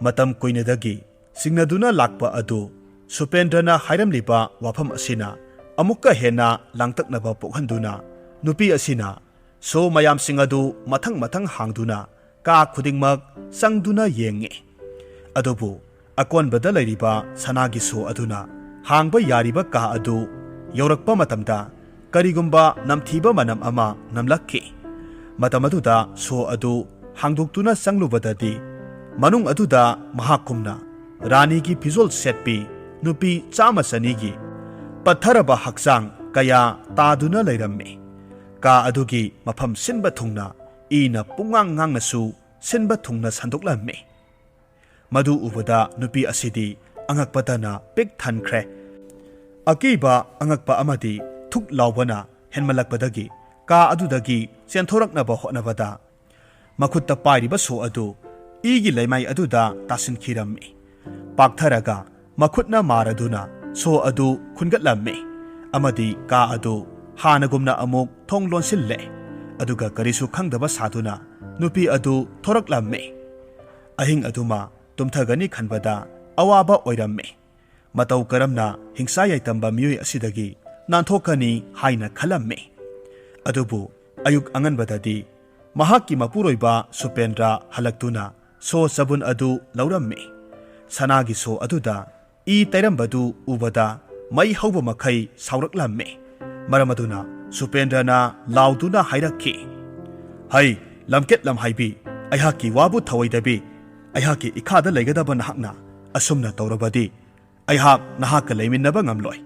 ꯃꯇꯝ ꯀꯨꯏꯅꯗꯒꯤ ꯆꯤꯡꯅꯗꯨꯅ ꯂꯥꯛꯄ ꯑꯗꯨ ꯁꯨꯄꯦꯟꯗ꯭ꯔꯅ ꯍꯥꯏꯔꯝꯂꯤꯕ ꯋꯥꯐꯝ ꯑꯁꯤꯅ ꯑꯃꯨꯛꯀ ꯍꯦꯟꯅ ꯂꯥꯡꯇꯛꯅꯕ ꯄꯣꯛꯍꯟꯗꯨꯅ, ꯅꯨꯄꯤ ꯑꯁꯤꯅ ꯁꯣ ꯃꯌꯥꯝꯁꯤꯡ ꯑꯗꯨ ꯃꯊꯪ ꯃꯊꯪ ꯍꯥꯡꯗꯨꯅ ꯀꯥ ꯈꯨꯗꯤꯡꯃꯛ ꯆꯪꯗꯨꯅ ꯌꯦꯡꯉꯤ꯫ ꯑꯗꯨꯕꯨ ꯑꯀꯣꯟꯕꯗ ꯂꯩꯔꯤꯕ ꯁꯅꯥꯒꯤ ꯁꯣ ꯑꯗꯨꯅ ꯍꯥꯡꯕ ꯌꯥꯔꯤꯕ ꯀꯥ ꯑꯗꯨ ꯌꯧꯔꯛꯄ ꯃꯇꯝꯗ, ꯀꯔꯤꯒꯨꯝꯕ ꯅꯝꯊꯤꯕ ꯃꯅꯝ ꯑꯃ ꯅꯝꯂꯛꯈꯤ꯫ ꯃꯇꯝ ꯑꯗꯨꯗ ꯁꯣ ꯑꯗꯨ ꯍꯥꯡꯗꯣꯛꯇꯨꯅ ꯆꯪꯂꯨꯕꯗꯗꯤ, ꯃꯅꯨꯡ ꯑꯗꯨꯗ ꯃꯍꯥꯛꯀꯨꯝꯅ ꯔꯥꯅꯤꯒꯤ ꯐꯤꯖꯣꯜ ꯁꯦꯠꯄꯤ ꯅꯨꯄꯤ ꯆꯥꯝꯃ ꯆꯅꯤꯒꯤ ꯄꯠꯊꯔꯕ ꯍꯛꯆꯥꯡ ꯀꯌꯥ ꯇꯥꯗꯨꯅ ꯂꯩꯔꯝꯃꯤ꯫ ꯀꯥ ꯑꯗꯨꯒꯤ ꯃꯐꯝ ꯁꯤꯟꯕ ꯊꯨꯡꯅ ꯏꯅ ꯄꯨꯡꯉꯥꯡ ꯉꯥꯡꯅꯁꯨ ꯁꯤꯟꯕ ꯊꯨꯡꯅ ꯁꯟꯗꯣꯛꯂꯝꯃꯤ꯫ ꯃꯗꯨ ꯎꯕꯗ ꯅꯨꯄꯤ ꯑꯁꯤꯗꯤ ꯑꯉꯛꯄꯇꯅ ꯄꯤꯛ ꯊꯟꯈ꯭ꯔꯦ꯫ ꯑꯀꯤꯕ, ꯑꯉꯛꯄ ꯑꯃꯗꯤ ꯊꯨꯛ ꯂꯥꯎꯕꯅ ꯍꯦꯟꯃꯜꯂꯛꯄꯗꯒꯤ ꯀꯥ ꯑꯗꯨꯗꯒꯤ ꯆꯦꯟꯊꯣꯔꯛꯅꯕ ꯍꯣꯠꯅꯕꯗ, ꯃꯈꯨꯠꯇ ꯄꯥꯏꯔꯤꯕ ꯁꯣ ꯑꯗꯨ ꯏꯒꯤ ꯂꯩꯃꯥꯏ ꯑꯗꯨꯗ ꯇꯥꯁꯤꯟꯈꯤꯔꯝꯃꯤ꯫ ꯄꯥꯛꯊꯔꯒ ꯃꯈꯨꯠꯅ ꯃꯥꯔꯗꯨꯅ ꯁꯣ ꯑꯗꯨ ꯈꯨꯟꯒꯠꯂꯝꯃꯤ꯫ ꯑꯃꯗꯤ ꯀꯥ ꯑꯗꯨ ꯍꯥꯟꯅꯒꯨꯝꯅ ꯑꯃꯨꯛ ꯊꯣꯡ ꯂꯣꯟꯁꯤꯜꯂꯦ꯫ ꯑꯗꯨꯒ ꯀꯔꯤꯁꯨ ꯈꯪꯗꯕ ꯁꯥꯗꯨꯅ ꯅꯨꯄꯤ ꯑꯗꯨ ꯊꯣꯔꯛꯂꯝꯃꯤ꯫ ꯑꯍꯤꯡ ꯑꯗꯨꯃ ꯇꯨꯝꯊꯒꯅꯤ ꯈꯟꯕꯗ ꯑꯋꯥꯕ ꯑꯣꯏꯔꯝꯃꯤ꯫ ꯃꯇꯧ ꯀꯔꯝꯅ ꯍꯤꯡꯁꯥ ꯌꯥꯏꯇꯝꯕ ꯃꯤꯑꯣꯏ ꯑꯁꯤꯗꯒꯤ ꯅꯥꯟꯊꯣꯛꯀꯅꯤ ꯍꯥꯏꯅ ꯈꯜꯂꯝꯃꯤ꯫ ꯑꯗꯨꯕꯨ ꯑꯌꯨꯛ ꯑꯉꯟꯕꯗꯗꯤ ꯃꯍꯥꯛꯀꯤ ꯃꯄꯨꯔꯣꯏꯕ ꯁꯨꯄꯦꯟꯗ꯭ꯔ ꯍꯜꯂꯛꯇꯨꯅ ꯁꯣ ꯆꯕꯨꯟ ꯑꯗꯨ ꯂꯧꯔꯝꯃꯤ꯫ ꯁꯅꯥꯒꯤ ꯁꯣ ꯑꯗꯨꯗ ꯏ ꯇꯩꯔꯝꯕꯗꯨ ꯎꯕꯗ ꯃꯩ ꯍꯧꯕ ꯃꯈꯩ ꯁꯥꯎꯔꯛꯂꯝꯃꯤ꯫ ꯃꯔꯝ ꯑꯗꯨꯅ ꯁꯨꯄꯦꯟꯗ꯭ꯔꯅ ꯂꯥꯎꯗꯨꯅ ꯍꯥꯏꯔꯛꯈꯤ, "ꯍꯩ, ꯂꯝꯀꯦꯠ ꯂꯝꯍꯥꯏꯕꯤ, ꯑꯩꯍꯥꯛꯀꯤ ꯋꯥꯕꯨ ꯊꯧꯑꯣꯏꯗꯕꯤ, ꯑꯩꯍꯥꯛꯀꯤ ꯏꯈꯥꯗ ꯂꯩꯒꯗꯕ ꯅꯍꯥꯛꯅ ꯑꯁꯨꯝꯅ ꯇꯧꯔꯕꯗꯤ ꯑꯩꯍꯥꯛ ꯅꯍꯥꯛꯀ ꯂꯩꯃꯤꯟꯅꯕ ꯉꯝꯂꯣꯏ꯫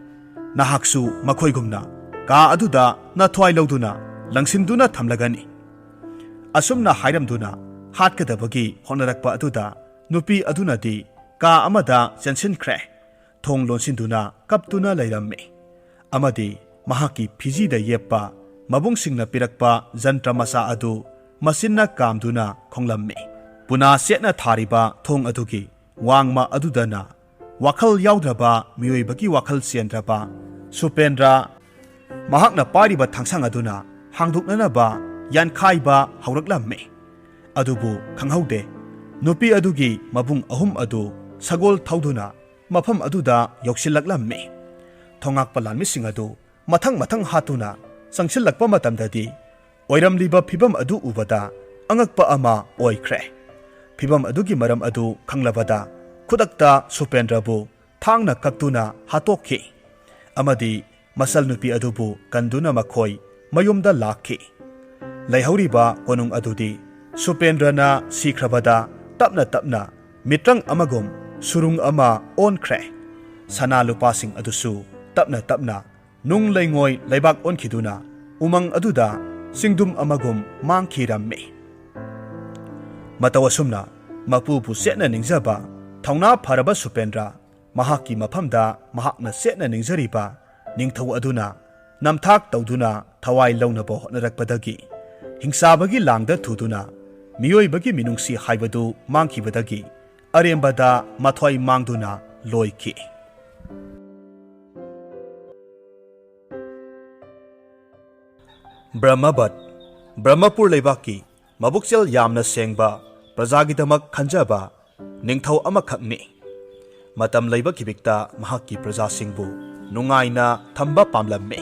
ꯅꯍꯥꯛꯁꯨ ꯃꯈꯣꯏꯒꯨꯝꯅ ꯀꯥ ꯑꯗꯨꯗ ꯅꯊ꯭ꯋꯥꯏ ꯂꯧꯗꯨꯅ ꯂꯪꯁꯤꯟꯗꯨꯅ ꯊꯝꯂꯒꯅꯤ꯫" ꯑꯁꯨꯝꯅ ꯍꯥꯏꯔꯝꯗꯨꯅ ꯍꯥꯠꯀꯗꯕꯒꯤ ꯍꯣꯠꯅꯔꯛꯄ ꯑꯗꯨꯗ ꯅꯨꯄꯤ ꯑꯗꯨꯅꯗꯤ ꯀꯥ ꯑꯃꯗ ꯆꯦꯟꯁꯤꯟꯈ꯭ꯔꯦ꯫ ꯊꯣꯡ ꯂꯣꯟꯁꯤꯟꯗꯨꯅ ꯀꯞꯇꯨꯅ ꯂꯩꯔꯝꯃꯤ꯫ ꯑꯃꯗꯤ ꯃꯍꯥꯛꯀꯤ ꯐꯤꯖꯤꯗ ꯌꯦꯞꯄ ꯃꯕꯨꯡꯁꯤꯡꯅ ꯄꯤꯔꯛꯄ ꯖꯟꯇ꯭ꯔ ꯃꯆꯥ ꯑꯗꯨ ꯃꯆꯤꯟꯅ ꯀꯥꯝꯗꯨꯅ ꯈꯣꯡꯂꯝꯃꯤ꯫ ꯄꯨꯅꯥ ꯆꯦꯠꯅ ꯊꯥꯔꯤꯕ ꯊꯣꯡ ꯑꯗꯨꯒꯤ ꯋꯥꯡꯃ ꯑꯗꯨꯗꯅ ꯋꯥꯈꯜ ꯌꯥꯎꯗ꯭ꯔꯕ, ꯃꯤꯑꯣꯏꯕꯒꯤ ꯋꯥꯈꯜ ꯆꯦꯟꯗ꯭ꯔꯕ ꯁꯨꯄꯦꯟꯗ꯭ꯔ ꯃꯍꯥꯛꯅ ꯄꯥꯏꯔꯤꯕ ꯊꯥꯡꯁꯥꯡ ꯑꯗꯨꯅ ꯍꯥꯡꯗꯣꯛꯅꯅꯕ ꯌꯥꯟꯈꯥꯏꯕ ꯍꯧꯔꯛꯂꯝꯃꯤ꯫ ꯑꯗꯨꯕꯨ ꯈꯪꯍꯧꯗꯦ, ꯅꯨꯄꯤ ꯑꯗꯨꯒꯤ ꯃꯕꯨꯡ ꯑꯍꯨꯝ ꯑꯗꯨ ꯁꯒꯣꯜ ꯊꯧꯗꯨꯅ ꯃꯐꯝ ꯑꯗꯨꯗ ꯌꯧꯁꯤꯜꯂꯛꯂꯝꯃꯤ꯫ ꯊꯣꯉꯥꯛꯄ ꯂꯥꯟꯃꯤꯁꯤꯡ ꯑꯗꯨ ꯃꯊꯪ ꯃꯊꯪ ꯍꯥꯠꯇꯨꯅ ꯆꯪꯁꯤꯜꯂꯛꯄ ꯃꯇꯝꯗꯗꯤ, ꯑꯣꯏꯔꯝꯂꯤꯕ ꯐꯤꯚꯝ ꯑꯗꯨ ꯎꯕꯗ ꯑꯉꯛꯄ ꯑꯃ ꯑꯣꯏꯈ꯭ꯔꯦ꯫ ꯐꯤꯚꯝ ꯑꯗꯨꯒꯤ ꯃꯔꯝ ꯑꯗꯨ ꯈꯪꯂꯕꯗ ꯈꯨꯗꯛꯇ ꯁꯨꯄꯦꯟꯗ꯭ꯔꯕꯨ ꯊꯥꯡꯅ ꯀꯛꯇꯨꯅ ꯍꯥꯠꯇꯣꯛꯈꯤ꯫ ꯑꯃꯗꯤ ꯃꯆꯜ ꯅꯨꯄꯤ ꯑꯗꯨꯕꯨ ꯀꯟꯗꯨꯅ ꯃꯈꯣꯏ ꯃꯌꯨꯝꯗ ꯂꯥꯛꯈꯤ꯫ ꯂꯩꯍꯧꯔꯤꯕ ꯀꯣꯅꯨꯡ ꯑꯗꯨꯗꯤ ꯁꯨꯄꯦꯟꯗ꯭ꯔꯅ ꯁꯤꯈ꯭ꯔꯕꯗ ꯇꯞꯅ ꯇꯞꯅ ꯃꯤꯇ꯭ꯔꯪ ꯑꯃꯒꯨꯝ ꯁꯨꯔꯨꯡ ꯑꯃ ꯑꯣꯟꯈ꯭ꯔꯦ꯫ ꯁꯅꯥ ꯂꯨꯄꯥꯁꯤꯡ ꯑꯗꯨꯁꯨ ꯇꯞꯅ ꯇꯞꯅ ꯅꯨꯡ ꯂꯩꯉꯣꯏ ꯂꯩꯕꯥꯛ ꯑꯣꯟꯈꯤꯗꯨꯅ ꯎꯃꯪ ꯑꯗꯨꯗ ꯆꯤꯡꯗꯨꯝ ꯑꯃꯒꯨꯝ ꯃꯥꯡꯈꯤꯔꯝꯃꯤ꯫ ꯃꯇꯧ ꯑꯁꯨꯝꯅ ꯃꯄꯨꯕꯨ ꯆꯦꯠꯅ ꯅꯤꯡꯖꯕ, ꯊꯧꯅꯥ ꯐꯔꯕ ꯁꯨꯄꯦꯟꯗ꯭ꯔ, ꯃꯍꯥꯛꯀꯤ ꯃꯐꯝꯗ ꯃꯍꯥꯛꯅ ꯆꯦꯠꯅ ꯅꯤꯡꯖꯔꯤꯕ ꯅꯤꯡꯊꯧ ꯑꯗꯨꯅ ꯅꯝꯊꯥꯛ ꯇꯧꯗꯨꯅ ꯊꯋꯥꯏ ꯂꯧꯅꯕ ꯍꯣꯠꯅꯔꯛꯄꯗꯒꯤ ꯍꯤꯡꯁꯥꯕꯒꯤ ꯂꯥꯡꯗ ꯊꯨꯗꯨꯅ ꯃꯤꯑꯣꯏꯕꯒꯤ ꯃꯤꯅꯨꯡꯁꯤ ꯍꯥꯏꯕꯗꯨ ꯃꯥꯡꯈꯤꯕꯗꯒꯤ ꯑꯔꯦꯝꯕꯗ ꯃꯊ꯭ꯋꯥꯏ ꯃꯥꯡꯗꯨꯅ ꯂꯣꯏꯈꯤ꯫ ꯕ꯭ꯔꯍꯃꯕꯠ, ꯕ꯭ꯔꯍꯃꯄꯨꯔ ꯂꯩꯕꯥꯛꯀꯤ ꯃꯕꯨꯛꯆꯦꯜ ꯌꯥꯝꯅ ꯁꯦꯡꯕ, ꯄ꯭ꯔꯖꯥꯒꯤꯗꯃꯛ ꯈꯟꯖꯕ ꯅꯤꯡꯊꯧ ꯑꯃꯈꯛꯅꯤ꯫ ꯃꯇꯝ ꯂꯩꯕ ꯈꯤꯕꯤꯛꯇ ꯃꯍꯥꯛꯀꯤ ꯄ꯭ꯔꯖꯥꯁꯤꯡꯕꯨ ꯅꯨꯡꯉꯥꯏꯅ ꯊꯝꯕ ꯄꯥꯝꯂꯝꯃꯤ꯫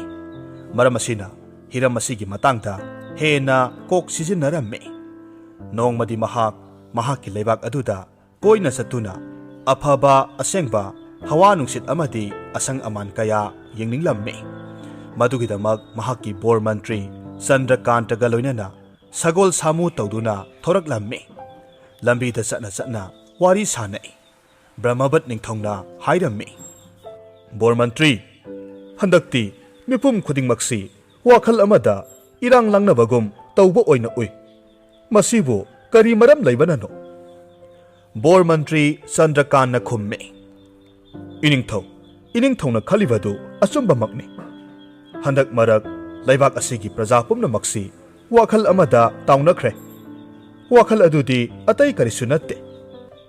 ꯃꯔꯝ ꯑꯁꯤꯅ ꯍꯤꯔꯝ ꯑꯁꯤꯒꯤ ꯃꯇꯥꯡꯗ ꯍꯦꯟꯅ ꯀꯣꯛ ꯁꯤꯖꯤꯟꯅꯔꯝꯃꯤ꯫ ꯅꯣꯡꯃꯗꯤ ꯃꯍꯥꯛ ꯃꯍꯥꯛꯀꯤ ꯂꯩꯕꯥꯛ ꯑꯗꯨꯗ ꯀꯣꯏꯅ ꯆꯠꯇꯨꯅ ꯑꯐꯕ ꯑꯁꯦꯡꯕ ꯍꯋꯥ ꯅꯨꯡꯁꯤꯠ ꯑꯃꯗꯤ ꯑꯁꯪ ꯑꯃꯥꯟ ꯀꯌꯥ ꯌꯦꯡꯅꯤꯡꯂꯝꯃꯤ꯫ ꯃꯗꯨꯒꯤꯗꯃꯛ ꯃꯍꯥꯛꯀꯤ ꯕꯣꯔ ꯃꯟꯇ꯭ꯔꯤ ꯆꯟꯗ꯭ꯔꯀꯥꯟꯇꯒ ꯂꯣꯏꯅꯅ ꯁꯒꯣꯜ ꯁꯥꯃꯨ ꯇꯧꯗꯨꯅ ꯊꯣꯔꯛꯂꯝꯃꯤ꯫ ꯂꯝꯕꯤꯗ ꯆꯠꯅ ꯆꯠꯅ ꯋꯥꯔꯤ ꯁꯥꯅꯩ꯫ ꯕ꯭ꯔꯍꯃꯕꯠ ꯅꯤꯡꯊꯧꯅ ꯍꯥꯏꯔꯝꯃꯤ, "ꯕꯣꯔ ꯃꯟꯇ꯭ꯔꯤ, ꯍꯟꯗꯛꯇꯤ ꯃꯤꯄꯨꯝ ꯈꯨꯗꯤꯡꯃꯛꯁꯤ ꯋꯥꯈꯜ ꯑꯃꯗ ꯏꯔꯥꯡ ꯂꯥꯡꯅꯕꯒꯨꯝ ꯇꯧꯕ ꯑꯣꯏꯅ ꯎꯏ꯫ ꯃꯁꯤꯕꯨ ꯀꯔꯤ ꯃꯔꯝ ꯂꯩꯕꯅꯅꯣ?" ꯕꯣꯔ ꯃꯟꯇ꯭ꯔꯤ ꯆꯟꯗ꯭ꯔꯀꯥꯟꯅ ꯈꯨꯝꯃꯤ, "ꯏꯅꯤꯡꯊꯧ, ꯏꯅꯤꯡꯊꯧꯅ ꯈꯜꯂꯤꯕꯗꯨ ꯑꯆꯨꯝꯕꯃꯛꯅꯤ꯫ ꯍꯟꯗꯛ ꯃꯔꯛ ꯂꯩꯕꯥꯛ ꯑꯁꯤꯒꯤ ꯄ꯭ꯔꯖꯥ ꯄꯨꯝꯅꯃꯛꯁꯤ ꯋꯥꯈꯜ ꯑꯃꯗ ꯇꯥꯎꯅꯈ꯭ꯔꯦ꯫ ꯋꯥꯈꯜ ꯑꯗꯨꯗꯤ ꯑꯇꯩ ꯀꯔꯤꯁꯨ ꯅꯠꯇꯦ,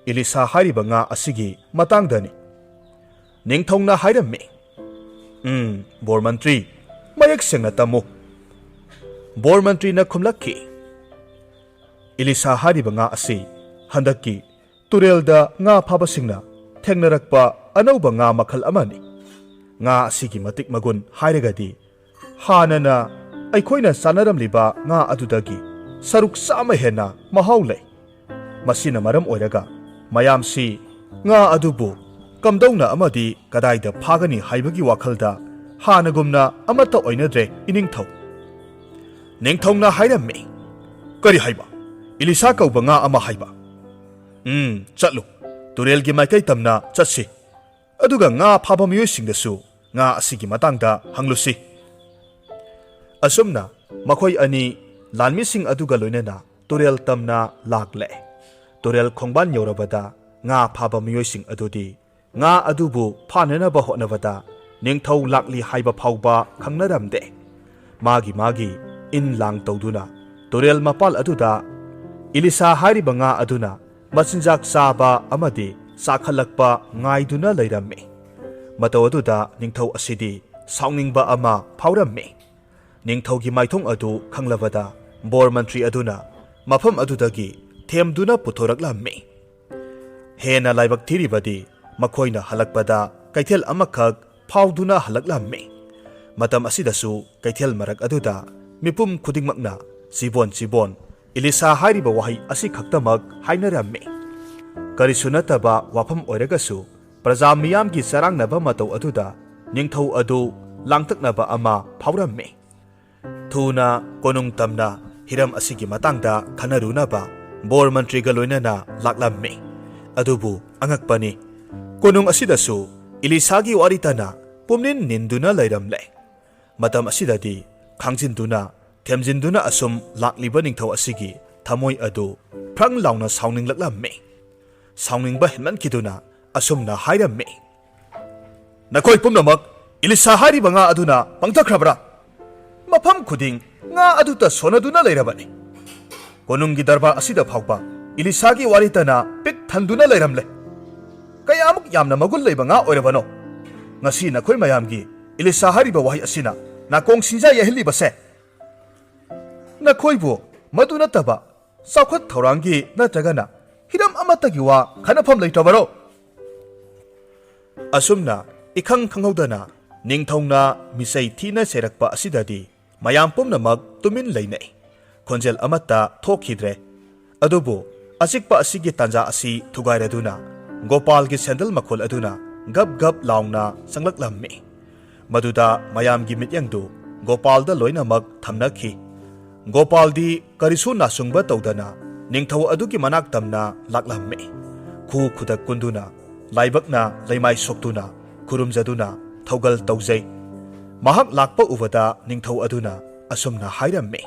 ꯏꯂꯤꯁꯥ ꯍꯥꯏꯔꯤꯕ ꯉꯥ ꯑꯁꯤꯒꯤ ꯃꯇꯥꯡꯗꯅꯤ꯫" ꯅꯤꯡꯊꯧꯅ ꯍꯥꯏꯔꯝꯃꯤ, "ꯎꯝ, ꯕꯣꯔ ꯃꯟꯇ꯭ꯔꯤ, ꯃꯌꯦꯛ ꯁꯦꯡꯅ ꯇꯝꯃꯨ꯫" ꯕꯣꯔ ꯃꯟꯇ꯭ꯔꯤꯅ ꯈꯨꯝꯂꯛꯈꯤ, "ꯏꯂꯤꯁꯥ ꯍꯥꯏꯔꯤꯕ ꯉꯥ ꯑꯁꯤ ꯍꯟꯗꯛꯀꯤ ꯇꯨꯔꯦꯜꯗ ꯉꯥ ꯐꯥꯕꯁꯤꯡꯅ ꯊꯦꯡꯅꯔꯛꯄ ꯑꯅꯧꯕ ꯉꯥ ꯃꯈꯜ ꯑꯃꯅꯤ꯫ ꯉꯥ ꯑꯁꯤꯒꯤ ꯃꯇꯤꯛ ꯃꯒꯨꯟ ꯍꯥꯏꯔꯒꯗꯤ ꯍꯥꯟꯅꯅ ꯑꯩꯈꯣꯏꯅ ꯆꯥꯅꯔꯝꯂꯤꯕ ꯉꯥ ꯑꯗꯨꯗꯒꯤ ꯁꯔꯨꯛ ꯆꯥꯝꯃ ꯍꯦꯟꯅ ꯃꯍꯥꯎ ꯂꯩ꯫ ꯃꯁꯤꯅ ꯃꯔꯝ ꯑꯣꯏꯔꯒ ꯃꯌꯥꯝꯁꯤ ꯉꯥ ꯑꯗꯨꯕꯨ ꯀꯝꯗꯧꯅ ꯑꯃꯗꯤ ꯀꯗꯥꯏꯗ ꯐꯥꯒꯅꯤ ꯍꯥꯏꯕꯒꯤ ꯋꯥꯈꯜꯗ ꯍꯥꯟꯅꯒꯨꯝꯅ ꯑꯃꯠꯇ ꯑꯣꯏꯅꯗ꯭ꯔꯦ, ꯏꯅꯤꯡꯊꯧ꯫" ꯅꯤꯡꯊꯧꯅ ꯍꯥꯏꯔꯝꯃꯤ, "ꯀꯔꯤ ꯍꯥꯏꯕ? ꯏꯂꯤꯁꯥ ꯀꯧꯕ ꯉꯥ ꯑꯃ ꯍꯥꯏꯕ? ꯎꯝ, ꯆꯠꯂꯨ, ꯇꯨꯔꯦꯜꯒꯤ ꯃꯥꯏꯀꯩ ꯇꯝꯅ ꯆꯠꯁꯤ꯫ ꯑꯗꯨꯒ ꯉꯥ ꯐꯥꯕ ꯃꯤꯑꯣꯏꯁꯤꯡꯗꯁꯨ ꯉꯥ ꯑꯁꯤꯒꯤ ꯃꯇꯥꯡꯗ ꯍꯪꯂꯨꯁꯤ꯫" ꯑꯁꯨꯝꯅ ꯃꯈꯣꯏ ꯑꯅꯤ ꯂꯥꯟꯃꯤꯁꯤꯡ ꯑꯗꯨꯒ ꯂꯣꯏꯅꯅ ꯇꯨꯔꯦꯜ ꯇꯝꯅ ꯂꯥꯛꯂꯦ꯫ ꯇꯨꯔꯦꯜ ꯈꯣꯡꯕꯥꯟ ꯌꯧꯔꯕꯗ ꯉꯥ ꯐꯥꯕ ꯃꯤꯑꯣꯏꯁꯤꯡ ꯑꯗꯨꯗꯤ ꯉꯥ ꯑꯗꯨꯕꯨ ꯐꯥꯅꯅꯕ ꯍꯣꯠꯅꯕꯗ ꯅꯤꯡꯊꯧ ꯂꯥꯛꯂꯤ ꯍꯥꯏꯕ ꯐꯥꯎꯕ ꯈꯪꯅꯔꯝꯗꯦ꯫ ꯃꯥꯒꯤ ꯃꯥꯒꯤ ꯏꯟ ꯂꯥꯡ ꯇꯧꯗꯨꯅ ꯇꯨꯔꯦꯜ ꯃꯄꯥꯜ ꯑꯗꯨꯗ ꯏꯂꯤꯁꯥ ꯍꯥꯏꯔꯤꯕ ꯉꯥ ꯑꯗꯨꯅ ꯃꯆꯤꯟꯖꯥꯛ ꯆꯥꯕ ꯑꯃꯗꯤ ꯆꯥꯈꯠꯂꯛꯄ ꯉꯥꯏꯗꯨꯅ ꯂꯩꯔꯝꯃꯤ꯫ ꯃꯇꯧ ꯑꯗꯨꯗ ꯅꯤꯡꯊꯧ ꯑꯁꯤꯗꯤ ꯁꯥꯎꯅꯤꯡꯕ ꯑꯃ ꯐꯥꯎꯔꯝꯃꯤ꯫ ꯅꯤꯡꯊꯧꯒꯤ ꯃꯥꯏꯊꯣꯡ ꯑꯗꯨ ꯈꯪꯂꯕꯗ ꯕꯣꯔ ꯃꯟꯇ꯭ꯔꯤ ꯑꯗꯨꯅ ꯃꯐꯝ ꯑꯗꯨꯗꯒꯤ ꯊꯦꯝꯗꯨꯅ ꯄꯨꯊꯣꯔꯛꯂꯝꯃꯤ꯫ ꯍꯦꯟꯅ ꯂꯥꯏꯕꯛ ꯊꯤꯔꯤꯕꯗꯤ ꯃꯈꯣꯏꯅ ꯍꯜꯂꯛꯄꯗ ꯀꯩꯊꯦꯜ ꯑꯃꯈꯛ ꯐꯥꯎꯗꯨꯅ ꯍꯜꯂꯛꯂꯝꯃꯤ꯫ ꯃꯇꯝ ꯑꯁꯤꯗꯁꯨ ꯀꯩꯊꯦꯜ ꯃꯔꯛ ꯑꯗꯨꯗ ꯃꯤꯄꯨꯝ ꯈꯨꯗꯤꯡꯃꯛꯅ "ꯆꯤꯕꯣꯟ, ꯆꯤꯕꯣꯟ, ꯏꯂꯤꯁꯥ" ꯍꯥꯏꯔꯤꯕ ꯋꯥꯍꯩ ꯑꯁꯤ ꯈꯛꯇꯃꯛ ꯍꯥꯏꯅꯔꯝꯃꯤ꯫ ꯀꯔꯤꯁꯨ ꯅꯠꯇꯕ ꯋꯥꯐꯝ ꯑꯣꯏꯔꯒꯁꯨ ꯄ꯭ꯔꯖꯥ ꯃꯤꯌꯥꯝꯒꯤ ꯆꯔꯥꯡꯅꯕ ꯃꯇꯧ ꯑꯗꯨꯗ ꯅꯤꯡꯊꯧ ꯑꯗꯨ ꯂꯥꯡꯇꯛꯅꯕ ꯑꯃ ꯐꯥꯎꯔꯝꯃꯤ꯫ ꯊꯨꯅ ꯀꯣꯅꯨꯡ ꯇꯝꯅ ꯍꯤꯔꯝ ꯑꯁꯤꯒꯤ ꯃꯇꯥꯡꯗ ꯈꯟꯅꯔꯨꯅꯕ ꯕꯣꯔ ꯃꯟꯇ꯭ꯔꯤꯒ ꯂꯣꯏꯅꯅ ꯂꯥꯛꯂꯝꯃꯤ꯫ ꯑꯗꯨꯕꯨ ꯑꯉꯛꯄꯅꯤ, ꯀꯣꯅꯨꯡ ꯑꯁꯤꯗꯁꯨ ꯏꯂꯤꯁꯥꯒꯤ ꯋꯥꯔꯤꯇꯅ ꯄꯨꯝꯅꯤꯟ ꯅꯤꯟꯗꯨꯅ ꯂꯩꯔꯝꯂꯦ꯫ ꯃꯇꯝ ꯑꯁꯤꯗꯗꯤ ꯈꯥꯡꯖꯤꯟꯗꯨꯅ, ꯊꯦꯝꯖꯤꯟꯗꯨꯅ ꯑꯁꯨꯝ ꯂꯥꯛꯂꯤꯕ ꯅꯤꯡꯊꯧ ꯑꯁꯤꯒꯤ ꯊꯃꯣꯏ ꯑꯗꯨ ꯐ꯭ꯔꯪ ꯂꯥꯎꯅ ꯁꯥꯎꯅꯤꯡꯂꯛꯂꯝꯃꯤ꯫ ꯁꯥꯎꯅꯤꯡꯕ ꯍꯦꯟꯃꯟꯈꯤꯗꯨꯅ ꯑꯁꯨꯝꯅ ꯍꯥꯏꯔꯝꯃꯤ, "ꯅꯈꯣꯏ ꯄꯨꯝꯅꯃꯛ ꯏꯂꯤꯁꯥ ꯍꯥꯏꯔꯤꯕ ꯉꯥ ꯑꯗꯨꯅ ꯄꯪꯊꯈ꯭ꯔꯕ꯭ꯔꯥ? ꯃꯐꯝ ꯈꯨꯗꯤꯡ ꯉꯥ ꯑꯗꯨꯇ ꯁꯣꯟꯅꯗꯨꯅ ꯂꯩꯔꯕꯅꯤ꯫ ꯀꯣꯅꯨꯡꯒꯤ ꯗꯔꯕꯥꯔ ꯑꯁꯤꯗ ꯐꯥꯎꯕ ꯏꯂꯤꯁꯥꯒꯤ ꯋꯥꯔꯤꯇꯅ ꯄꯤꯛ ꯊꯟꯗꯨꯅ ꯂꯩꯔꯝꯂꯦ꯫ ꯀꯌꯥꯃꯨꯛ ꯌꯥꯝꯅ ꯃꯒꯨꯟ ꯂꯩꯕ ꯉꯥ ꯑꯣꯏꯔꯕꯅꯣ? ꯉꯁꯤ ꯅꯈꯣꯏ ꯃꯌꯥꯝꯒꯤ ꯏꯂꯤꯁꯥ ꯍꯥꯏꯔꯤꯕ ꯋꯥꯍꯩ ꯑꯁꯤꯅ ꯅꯥꯀꯣꯡ ꯁꯤꯡꯖꯥ ꯌꯩꯍꯜꯂꯤꯕꯁꯦ? ꯅꯈꯣꯏꯕꯨ ꯃꯗꯨ ꯅꯠꯇꯕ ꯆꯥꯎꯈꯠ ꯊꯧꯔꯥꯡꯒꯤ ꯅꯠꯇ꯭ꯔꯒꯅ ꯍꯤꯔꯝ ꯑꯃꯠꯇꯒꯤ ꯋꯥ ꯈꯟꯅꯐꯝ ꯂꯩꯇ꯭ꯔꯕꯔꯣ?" ꯑꯁꯨꯝꯅ ꯏꯈꯪ ꯈꯪꯍꯧꯗꯅ ꯅꯤꯡꯊꯧꯅ ꯃꯤꯆꯩ ꯊꯤꯅ ꯆꯩꯔꯛꯄ ꯑꯁꯤꯗꯗꯤ ꯃꯌꯥꯝ ꯄꯨꯝꯅꯃꯛ ꯇꯨꯃꯤꯟ ꯂꯩꯅꯩ꯫ ꯈꯣꯟꯖꯦꯜ ꯑꯃꯠꯇ ꯊꯣꯛꯈꯤꯗ꯭ꯔꯦ꯫ ꯑꯗꯨꯕꯨ ꯑꯆꯤꯛꯄ ꯑꯁꯤꯒꯤ ꯇꯥꯟꯖꯥ ꯑꯁꯤ ꯊꯨꯒꯥꯏꯔꯗꯨꯅ ꯒꯣꯄꯥꯜꯒꯤ ꯁꯦꯟꯗꯜ ꯃꯈꯣꯜ ꯑꯗꯨꯅ ꯒꯞ ꯒꯞ ꯂꯥꯎꯅ ꯆꯪꯂꯛꯂꯝꯃꯤ꯫ ꯃꯗꯨꯗ ꯃꯌꯥꯝꯒꯤ ꯃꯤꯠꯌꯦꯡꯗꯨ ꯒꯣꯄꯥꯜꯗ ꯂꯣꯏꯅꯃꯛ ꯊꯝꯅꯈꯤ꯫ ꯒꯣꯄꯥꯜꯗꯤ ꯀꯔꯤꯁꯨ ꯅꯥꯆꯨꯡꯕ ꯇꯧꯗꯅ ꯅꯤꯡꯊꯧ ꯑꯗꯨꯒꯤ ꯃꯅꯥꯛ ꯇꯝꯅ ꯂꯥꯛꯂꯝꯃꯤ꯫ ꯈꯨ ꯈꯨꯗꯛ ꯀꯨꯟꯗꯨꯅ, ꯂꯥꯏꯕꯛꯅ ꯂꯩꯃꯥꯏ ꯁꯣꯛꯇꯨꯅ ꯈꯨꯔꯨꯝꯖꯗꯨꯅ ꯊꯧꯒꯜ ꯇꯧꯖꯩ꯫ ꯃꯍꯥꯛ ꯂꯥꯛꯄ ꯎꯕꯗ ꯅꯤꯡꯊꯧ ꯑꯗꯨꯅ ꯑꯁꯨꯝꯅ ꯍꯥꯏꯔꯝꯃꯤ,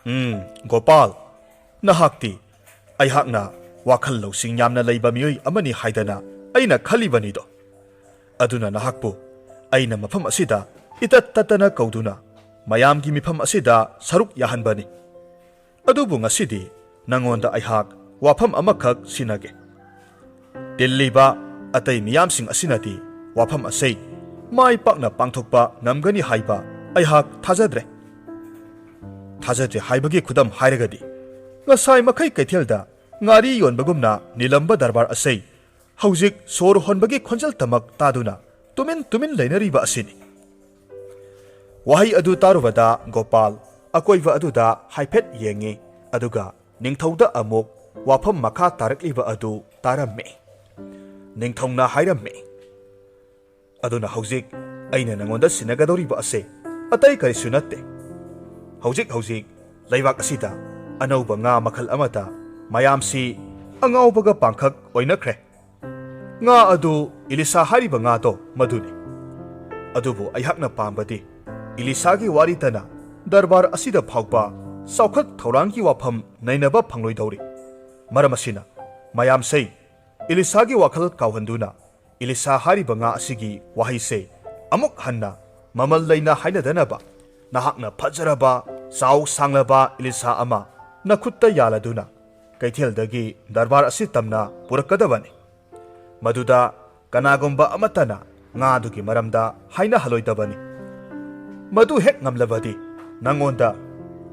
"ꯎꯝ, ꯒꯣꯄꯥꯜ, ꯅꯍꯥꯛꯇꯤ ꯑꯩꯍꯥꯛꯅ ꯋꯥꯈꯜ ꯂꯧꯁꯤꯡ ꯌꯥꯝꯅ ꯂꯩꯕ ꯃꯤꯑꯣꯏ ꯑꯃꯅꯤ ꯍꯥꯏꯗꯅ ꯑꯩꯅ ꯈꯜꯂꯤꯕꯅꯤꯗꯣ꯫ ꯑꯗꯨꯅ ꯅꯍꯥꯛꯄꯨ ꯑꯩꯅ ꯃꯐꯝ ꯑꯁꯤꯗ ꯏꯇꯠ ꯇꯠꯇꯅ ꯀꯧꯗꯨꯅ ꯃꯌꯥꯝꯒꯤ ꯃꯤꯐꯝ ꯑꯁꯤꯗ ꯁꯔꯨꯛ ꯌꯥꯍꯟꯕꯅꯤ꯫ ꯑꯗꯨꯕꯨ ꯉꯁꯤꯗꯤ ꯅꯉꯣꯟꯗ ꯑꯩꯍꯥꯛ ꯋꯥꯐꯝ ꯑꯃꯈꯛ ꯁꯤꯟꯅꯒꯦ꯫ ꯇꯤꯜꯂꯤꯕ ꯑꯇꯩ ꯃꯤꯌꯥꯝꯁꯤꯡ ꯑꯁꯤꯅꯗꯤ ꯋꯥꯐꯝ ꯑꯁꯤ ꯃꯥꯏ ꯄꯥꯛꯅ ꯄꯥꯡꯊꯣꯛꯄ ꯉꯝꯒꯅꯤ ꯍꯥꯏꯕ ꯑꯩꯍꯥꯛ ꯊꯥꯖꯗ꯭ꯔꯦ꯫ ꯊꯥꯖꯗ꯭ꯔꯦ ꯍꯥꯏꯕꯒꯤ ꯈꯨꯗꯝ ꯍꯥꯏꯔꯒꯗꯤ, ꯉꯁꯥꯏ ꯃꯈꯩ ꯀꯩꯊꯦꯜꯗ ꯉꯥꯔꯤ ꯌꯣꯟꯕꯒꯨꯝꯅ ꯅꯤꯜꯂꯝꯕ ꯗꯔꯕꯥꯔ ꯑꯁꯤ ꯍꯧꯖꯤꯛ ꯁꯣꯔ ꯍꯣꯟꯕꯒꯤ ꯈꯣꯟꯖꯦꯜꯇꯃꯛ ꯇꯥꯗꯨꯅ ꯇꯨꯃꯤꯟ ꯇꯨꯃꯤꯟ ꯂꯩꯅꯔꯤꯕ ꯑꯁꯤꯅꯤ꯫ ꯋꯥꯍꯩ ꯑꯗꯨ ꯇꯥꯔꯨꯕꯗ ꯒꯣꯄꯥꯜ ꯑꯀꯣꯏꯕ ꯑꯗꯨꯗ ꯍꯥꯏꯐꯦꯠ ꯌꯦꯡꯉꯤ, ꯑꯗꯨꯒ ꯅꯤꯡꯊꯧꯗ ꯑꯃꯨꯛ ꯋꯥꯐꯝ ꯃꯈꯥ ꯇꯥꯔꯛꯂꯤꯕ ꯑꯗꯨ ꯇꯥꯔꯝꯃꯤ꯫ ꯅꯤꯡꯊꯧꯅ ꯍꯥꯏꯔꯝꯃꯤ, "ꯑꯗꯨꯅ ꯍꯧꯖꯤꯛ ꯑꯩꯅ ꯅꯉꯣꯟꯗ ꯁꯤꯟꯅꯒꯗꯧꯔꯤꯕ ꯑꯁꯤ ꯑꯇꯩ ꯀꯔꯤꯁꯨ ꯅꯠꯇꯦ꯫ ꯍꯧꯖꯤꯛ ꯍꯧꯖꯤꯛ ꯂꯩꯕꯥꯛ ꯑꯁꯤꯗ ꯑꯅꯧꯕ ꯉꯥ ꯃꯈꯜ ꯑꯃꯗ ꯃꯌꯥꯝꯁꯤ ꯑꯉꯥꯎꯕꯒ ꯄꯥꯡꯈꯛ ꯑꯣꯏꯅꯈ꯭ꯔꯦ꯫ ꯉꯥ ꯑꯗꯨ ꯏꯂꯤꯁꯥ ꯍꯥꯏꯔꯤꯕ ꯉꯥꯗꯣ ꯃꯗꯨꯅꯤ꯫ ꯑꯗꯨꯕꯨ ꯑꯩꯍꯥꯛꯅ ꯄꯥꯝꯕꯗꯤ ꯏꯂꯤꯁꯥꯒꯤ ꯋꯥꯔꯤꯇꯅ ꯗꯔꯕꯥꯔ ꯑꯁꯤꯗ ꯐꯥꯎꯕ ꯆꯥꯎꯈꯠ ꯊꯧꯔꯥꯡꯒꯤ ꯋꯥꯐꯝ ꯅꯩꯅꯕ ꯐꯪꯂꯣꯏꯗꯧꯔꯤ꯫ ꯃꯔꯝ ꯑꯁꯤꯅ ꯃꯌꯥꯝꯁꯦ ꯏꯂꯤꯁꯥꯒꯤ ꯋꯥꯈꯜ ꯀꯥꯎꯍꯟꯗꯨꯅ ꯏꯂꯤꯁꯥ ꯍꯥꯏꯔꯤꯕ ꯉꯥ ꯑꯁꯤꯒꯤ ꯋꯥꯍꯩꯁꯦ ꯑꯃꯨꯛ ꯍꯟꯅ ꯃꯃꯜ ꯂꯩꯅ ꯍꯥꯏꯅꯗꯅꯕ ꯅꯍꯥꯛꯅ ꯐꯖꯔꯕ, ꯆꯥꯎ ꯁꯥꯡꯂꯕ ꯏꯂꯤꯁꯥ ꯑꯃ ꯅꯈꯨꯠꯇ ꯌꯥꯜꯂꯗꯨꯅ ꯀꯩꯊꯦꯜꯗꯒꯤ ꯗꯔꯕꯥꯔ ꯑꯁꯤ ꯇꯝꯅ ꯄꯨꯔꯛꯀꯗꯕꯅꯤ꯫ ꯃꯗꯨꯗ ꯀꯅꯥꯒꯨꯝꯕ ꯑꯃꯠꯇꯅ ꯉꯥꯗꯨꯒꯤ ꯃꯔꯝꯗ ꯍꯥꯏꯅꯍꯜꯂꯣꯏꯗꯕꯅꯤ꯫ ꯃꯗꯨ ꯍꯦꯛ ꯉꯝꯂꯕꯗꯤ ꯅꯉꯣꯟꯗ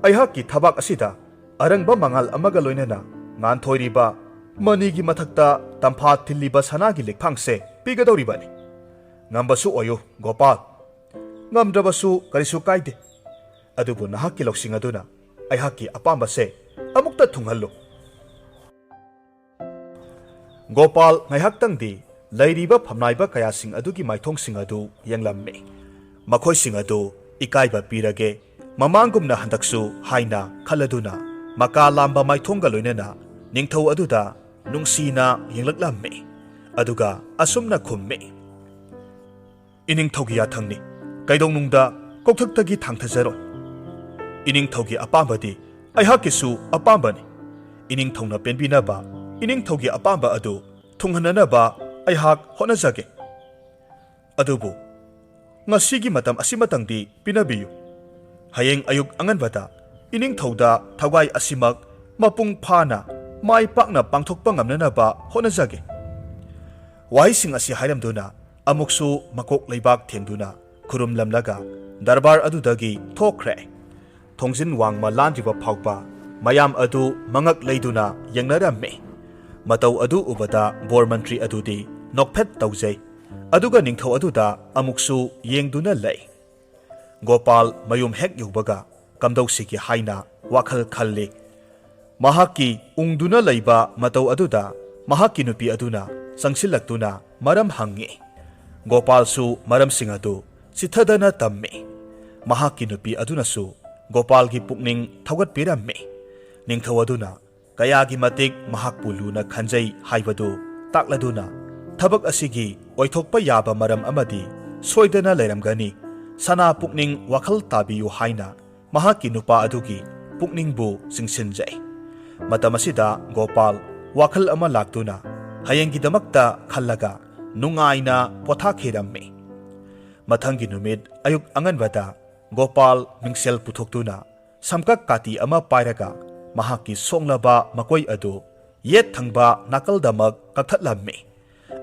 ꯑꯩꯍꯥꯛꯀꯤ ꯊꯕꯥꯛ ꯑꯁꯤꯗ ꯑꯔꯪꯕ ꯃꯉꯥꯜ ꯑꯃꯒ ꯂꯣꯏꯅꯅ ꯉꯥꯟꯊꯣꯏꯔꯤꯕ ꯃꯅꯤꯒꯤ ꯃꯊꯛꯇ ꯇꯝꯐꯥ ꯊꯤꯜꯂꯤꯕ ꯁꯅꯥꯒꯤ ꯂꯤꯛꯐꯥꯡꯁꯦ ꯄꯤꯒꯗꯧꯔꯤꯕꯅꯤ꯫ ꯉꯝꯕꯁꯨ ꯑꯣꯏꯌꯨ, ꯒꯣꯄꯥꯜ꯫ ꯉꯝꯗ꯭ꯔꯕꯁꯨ ꯀꯔꯤꯁꯨ ꯀꯥꯏꯗꯦ꯫ ꯑꯗꯨꯕꯨ ꯅꯍꯥꯛꯀꯤ ꯂꯧꯁꯤꯡ ꯑꯗꯨꯅ ꯑꯩꯍꯥꯛꯀꯤ ꯑꯄꯥꯝꯕꯁꯦ ꯑꯃꯨꯛꯇ ꯊꯨꯡꯍꯜꯂꯨ꯫" ꯒꯣꯄꯥꯜ ꯉꯥꯏꯍꯥꯛꯇꯪꯗꯤ ꯂꯩꯔꯤꯕ ꯐꯝꯅꯥꯏꯕ ꯀꯌꯥꯁꯤꯡ ꯑꯗꯨꯒꯤ ꯃꯥꯏꯊꯣꯡꯁꯤꯡ ꯑꯗꯨ ꯌꯦꯡꯂꯝꯃꯤ꯫ ꯃꯈꯣꯏꯁꯤꯡ ꯑꯗꯨ ꯏꯀꯥꯏꯕ ꯄꯤꯔꯒꯦ, ꯃꯃꯥꯡꯒꯨꯝꯅ ꯍꯟꯗꯛꯁꯨ ꯍꯥꯏꯅ ꯈꯜꯂꯗꯨꯅ ꯃꯀꯥ ꯂꯥꯝꯕ ꯃꯥꯏꯊꯣꯡꯒ ꯂꯣꯏꯅꯅ ꯅꯤꯡꯊꯧ ꯑꯗꯨꯗ ꯅꯨꯡꯁꯤꯅ ꯌꯦꯡꯂꯛꯂꯝꯃꯤ꯫ ꯑꯗꯨꯒ ꯑꯁꯨꯝꯅ ꯈꯨꯝꯃꯤ, "ꯏꯅꯤꯡꯊꯧꯒꯤ ꯌꯥꯊꯪꯅꯤ꯫ ꯀꯩꯗꯧꯅꯨꯡꯗ ꯀꯣꯛꯊꯛꯇꯒꯤ ꯊꯥꯡꯊꯖꯔꯣꯏ꯫ ꯏꯅꯤꯡꯊꯧꯒꯤ ꯑꯄꯥꯝꯕꯗꯤ ꯑꯩꯍꯥꯛꯀꯤꯁꯨ ꯑꯄꯥꯝꯕꯅꯤ꯫ ꯏꯅꯤꯡꯊꯧꯅ ꯄꯦꯟꯕꯤꯅꯕ ꯏꯅꯤꯡꯊꯧꯒꯤ ꯑꯄꯥꯝꯕ ꯑꯗꯨ ꯊꯨꯡꯍꯟꯅꯅꯕ ꯑꯩꯍꯥꯛ ꯍꯣꯠꯅꯖꯒꯦ꯫ ꯑꯗꯨꯕꯨ ꯉꯁꯤꯒꯤ ꯃꯇꯝ ꯑꯁꯤꯃꯇꯪꯗꯤ ꯄꯤꯅꯕꯤꯌꯨ꯫ ꯍꯌꯦꯡ ꯑꯌꯨꯛ ꯑꯉꯟꯕꯗ ꯏꯅꯤꯡꯊꯧꯗ ꯊꯧꯒꯥꯏ ꯑꯁꯤꯃꯛ ꯃꯄꯨꯡ ꯐꯥꯅ ꯃꯥꯏ ꯄꯥꯛꯅ ꯄꯥꯡꯊꯣꯛꯄ ꯉꯝꯅꯅꯕ ꯍꯣꯠꯅꯖꯒꯦ꯫" ꯋꯥꯍꯩꯁꯤꯡ ꯑꯁꯤ ꯍꯥꯏꯔꯝꯗꯨꯅ ꯑꯃꯨꯛꯁꯨ ꯃꯀꯣꯛ ꯂꯩꯕꯥꯛ ꯊꯦꯡꯗꯨꯅ ꯈꯨꯔꯨꯝꯂꯝꯂꯒ ꯗꯔꯕꯥꯔ ꯑꯗꯨꯗꯒꯤ ꯊꯣꯛꯈ꯭ꯔꯦ꯫ ꯊꯣꯡꯖꯤꯟ ꯋꯥꯡꯃ ꯂꯥꯟꯗ꯭ꯔꯤꯕ ꯐꯥꯎꯕ ꯃꯌꯥꯝ ꯑꯗꯨ ꯃꯉꯛ ꯂꯩꯗꯨꯅ ꯌꯦꯡꯅꯔꯝꯃꯤ꯫ ꯃꯇꯧ ꯑꯗꯨ ꯎꯕꯗ ꯕꯣꯔ ꯃꯟꯇ꯭ꯔꯤ ꯑꯗꯨꯗꯤ ꯅꯣꯛꯐꯦꯠ ꯇꯧꯖꯩ꯫ ꯑꯗꯨꯒ ꯅꯤꯡꯊꯧ ꯑꯗꯨꯗ ꯑꯃꯨꯛꯁꯨ ꯌꯦꯡꯗꯨꯅ ꯂꯩ꯫ ꯒꯣꯄꯥꯜ ꯃꯌꯨꯝ ꯍꯦꯛ ꯌꯧꯕꯒ ꯀꯝꯗꯧꯁꯤꯒꯦ ꯍꯥꯏꯅ ꯋꯥꯈꯜ ꯈꯜꯂꯤ꯫ ꯃꯍꯥꯛꯀꯤ ꯎꯪꯗꯨꯅ ꯂꯩꯕ ꯃꯇꯧ ꯑꯗꯨꯗ ꯃꯍꯥꯛꯀꯤ ꯅꯨꯄꯤ ꯑꯗꯨꯅ ꯆꯪꯁꯤꯜꯂꯛꯇꯨꯅ ꯃꯔꯝ ꯍꯪꯉꯤ꯫ ꯒꯣꯄꯥꯜꯁꯨ ꯃꯔꯝꯁꯤꯡ ꯑꯗꯨ ꯆꯤꯊꯗꯅ ꯇꯝꯃꯤ꯫ ꯃꯍꯥꯛꯀꯤ ꯅꯨꯄꯤ ꯑꯗꯨꯅꯁꯨ ꯒꯣꯄꯥꯜꯒꯤ ꯄꯨꯛꯅꯤꯡ ꯊꯧꯒꯠꯄꯤꯔꯝꯃꯤ꯫ ꯅꯤꯡꯊꯧ ꯑꯗꯨꯅ ꯀꯌꯥꯒꯤ ꯃꯇꯤꯛ ꯃꯍꯥꯛꯄꯨ ꯂꯨꯅ ꯈꯟꯖꯩ ꯍꯥꯏꯕꯗꯨ ꯇꯥꯛꯂꯗꯨꯅ, ꯊꯕꯛ ꯑꯁꯤꯒꯤ ꯑꯣꯏꯊꯣꯛꯄ ꯌꯥꯕ ꯃꯔꯝ ꯑꯃꯗꯤ ꯁꯣꯏꯗꯅ ꯂꯩꯔꯝꯒꯅꯤ, ꯁꯅꯥ ꯄꯨꯛꯅꯤꯡ ꯋꯥꯈꯜ ꯇꯥꯕꯤꯌꯨ ꯍꯥꯏꯅ ꯃꯍꯥꯛꯀꯤ ꯅꯨꯄꯥ ꯑꯗꯨꯒꯤ ꯄꯨꯛꯅꯤꯡꯕꯨ ꯆꯤꯡꯁꯤꯟꯖꯩ꯫ ꯃꯇꯝ ꯑꯁꯤꯗ ꯒꯣꯄꯥꯜ ꯋꯥꯈꯜ ꯑꯃ ꯂꯥꯛꯇꯨꯅ ꯍꯌꯦꯡꯒꯤꯗꯃꯛꯇ ꯈꯜꯂꯒ ꯅꯨꯡꯉꯥꯏꯅ ꯄꯣꯊꯥꯈꯤꯔꯝꯃꯤ꯫ ꯃꯊꯪꯒꯤ ꯅꯨꯃꯤꯠ ꯑꯌꯨꯛ ꯑꯉꯟꯕꯗ ꯒꯣꯄꯥꯜ ꯃꯤꯡꯁꯦꯜ ꯄꯨꯊꯣꯛꯇꯨꯅ ꯁꯝꯀꯛ ꯀꯥꯇꯤ ꯑꯃ ꯄꯥꯏꯔꯒ ꯃꯍꯥꯛꯀꯤ ꯁꯣꯛꯂꯕ ꯃꯀꯣꯏ ꯑꯗꯨ ꯌꯦꯠ ꯊꯪꯕ ꯅꯥꯀꯜꯗꯃꯛ ꯀꯛꯊꯠꯂꯝꯃꯤ꯫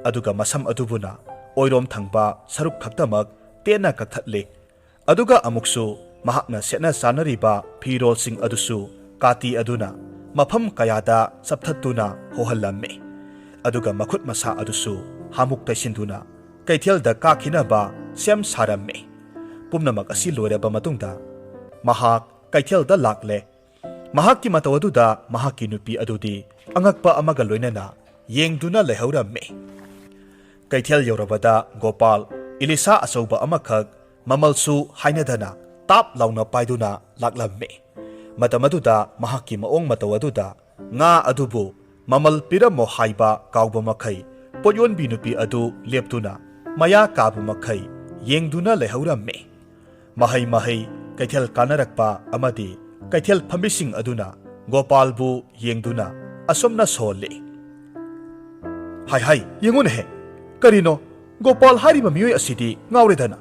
ꯑꯗꯨꯒ ꯃꯁꯝ ꯑꯗꯨꯕꯨꯅ ꯑꯣꯏꯔꯣꯝ ꯊꯪꯕ ꯁꯔꯨꯛ ꯈꯛꯇꯃꯛ ꯇꯦꯟꯅ ꯀꯛꯊꯠꯂꯤ꯫ ꯑꯗꯨꯒ ꯑꯃꯨꯛꯁꯨ ꯃꯍꯥꯛꯅ ꯁꯦꯠꯅ ꯆꯥꯅꯔꯤꯕ ꯐꯤꯔꯣꯜꯁꯤꯡ ꯑꯗꯨꯁꯨ ꯀꯥꯇꯤ ꯑꯗꯨꯅ ꯃꯐꯝ ꯀꯌꯥꯗ ꯆꯞꯊꯠꯇꯨꯅ ꯍꯣꯍꯜꯂꯝꯃꯤ꯫ ꯑꯗꯨꯒ ꯃꯈꯨꯠ ꯃꯁꯥ ꯑꯗꯨꯁꯨ ꯍꯥꯃꯨꯛ ꯇꯩꯁꯤꯟꯗꯨꯅ ꯀꯩꯊꯦꯜꯗ ꯀꯥꯈꯤꯅꯕ ꯁꯦꯝ ꯁꯥꯔꯝꯃꯤ꯫ ꯄꯨꯝꯅꯃꯛ ꯑꯁꯤ ꯂꯣꯏꯔꯕ ꯃꯇꯨꯡꯗ ꯃꯍꯥꯛ ꯀꯩꯊꯦꯜꯗ ꯂꯥꯛꯂꯦ꯫ ꯃꯍꯥꯛꯀꯤ ꯃꯇꯧ ꯑꯗꯨꯗ ꯃꯍꯥꯛꯀꯤ ꯅꯨꯄꯤ ꯑꯗꯨꯗꯤ ꯑꯉꯛꯄ ꯑꯃꯒ ꯂꯣꯏꯅꯅ ꯌꯦꯡꯗꯨꯅ ꯂꯩꯍꯧꯔꯝꯃꯤ꯫ ꯀꯩꯊꯦꯜ ꯌꯧꯔꯕꯗ ꯒꯣꯄꯥꯜ ꯏꯂꯤꯁꯥ ꯑꯆꯧꯕ ꯑꯃꯈꯛ ꯃꯃꯜꯁꯨ ꯍꯥꯏꯅꯗꯅ ꯇꯥꯞ ꯂꯥꯎꯅ ꯄꯥꯏꯗꯨꯅ ꯂꯥꯛꯂꯝꯃꯤ꯫ ꯃꯇꯝ ꯑꯗꯨꯗ ꯃꯍꯥꯛꯀꯤ ꯃꯑꯣꯡ ꯃꯇꯧ ꯑꯗꯨꯗ ꯉꯥ ꯑꯗꯨꯕꯨ ꯃꯃꯜ ꯄꯤꯔꯝꯃꯣ ꯍꯥꯏꯕ ꯀꯥꯎꯕ ꯃꯈꯩ ꯄꯣꯠꯌꯣꯟꯕꯤ ꯅꯨꯄꯤ ꯑꯗꯨ ꯂꯦꯞꯇꯨꯅ ꯃꯌꯥ ꯀꯥꯕ ꯃꯈꯩ ꯌꯦꯡꯗꯨꯅ ꯂꯩꯍꯧꯔꯝꯃꯤ꯫ ꯃꯍꯩ ꯃꯍꯩ ꯀꯩꯊꯦꯜ ꯀꯥꯅꯔꯛꯄ ꯑꯃꯗꯤ ꯀꯩꯊꯦꯜ ꯐꯝꯕꯤꯁꯤꯡ ꯑꯗꯨꯅ ꯒꯣꯄꯥꯜꯕꯨ ꯌꯦꯡꯗꯨꯅ ꯑꯁꯨꯝꯅ ꯁꯣꯜꯂꯤ꯫ "ꯍꯥꯏ ꯍꯥꯏ, ꯌꯦꯡꯉꯨꯅꯦꯍꯦ, ꯀꯔꯤꯅꯣ, ꯒꯣꯄꯥꯜ ꯍꯥꯏꯔꯤꯕ ꯃꯤꯑꯣꯏ ꯑꯁꯤꯗꯤ ꯉꯥꯎꯔꯦꯗꯅ꯫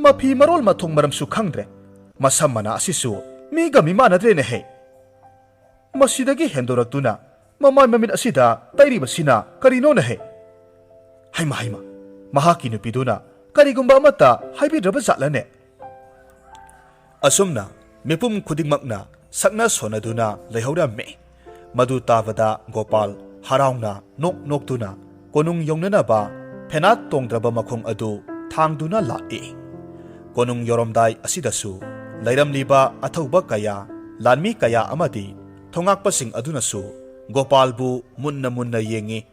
ꯃꯐꯤ ꯃꯔꯣꯜ ꯃꯊꯣꯡ ꯃꯔꯝꯁꯨ ꯈꯪꯗ꯭ꯔꯦ꯫ ꯃꯁꯝ ꯃꯅꯥ ꯑꯁꯤꯁꯨ ꯃꯤꯒ ꯃꯤ ꯃꯥꯟꯅꯗ꯭ꯔꯦꯅꯦꯍꯦ꯫ ꯃꯁꯤꯗꯒꯤ ꯍꯦꯟꯗꯣꯔꯛꯇꯨꯅ ꯃꯃꯥꯏ ꯃꯃꯤꯠ ꯑꯁꯤꯗ ꯇꯩꯔꯤꯕꯁꯤꯅ ꯀꯔꯤꯅꯣꯅꯍꯦ?" ꯍꯩꯃ ꯍꯩꯃ, ꯃꯍꯥꯛꯀꯤ ꯅꯨꯄꯤꯗꯨꯅ ꯀꯔꯤꯒꯨꯝꯕ ꯑꯃꯠꯇ ꯍꯥꯏꯕꯤꯗ꯭ꯔꯕ ꯖꯥꯠꯂꯅꯦ? ꯑꯁꯨꯝꯅ ꯃꯤꯄꯨꯝ ꯈꯨꯗꯤꯡꯃꯛꯅ ꯁꯛꯅ ꯁꯣꯟꯅꯗꯨꯅ ꯂꯩꯍꯧꯔꯝꯃꯤ꯫ ꯃꯗꯨ ꯇꯥꯕꯗ ꯒꯣꯄꯥꯜ ꯍꯔꯥꯎꯅ ꯅꯣꯛ ꯅꯣꯛꯇꯨꯅ ꯀꯣꯅꯨꯡ ꯌꯧꯅꯅꯕ ꯐꯦꯅꯥꯠ ꯇꯣꯡꯗ꯭ꯔꯕ ꯃꯈꯣꯡ ꯑꯗꯨ ꯊꯥꯡꯗꯨꯅ ꯂꯥꯛꯏ꯫ ꯀꯣꯅꯨꯡ ꯌꯧꯔꯝꯗꯥꯏ ꯑꯁꯤꯗꯁꯨ ꯂꯩꯔꯝꯂꯤꯕ ꯑꯊꯧꯕ ꯀꯌꯥ, ꯂꯥꯟꯃꯤ ꯀꯌꯥ ꯑꯃꯗꯤ ꯊꯣꯉꯥꯛꯄꯁꯤꯡ ꯑꯗꯨꯅꯁꯨ ꯒꯣꯄꯥꯜꯕꯨ ꯃꯨꯟꯅ ꯃꯨꯟꯅ ꯌꯦꯡꯏ꯫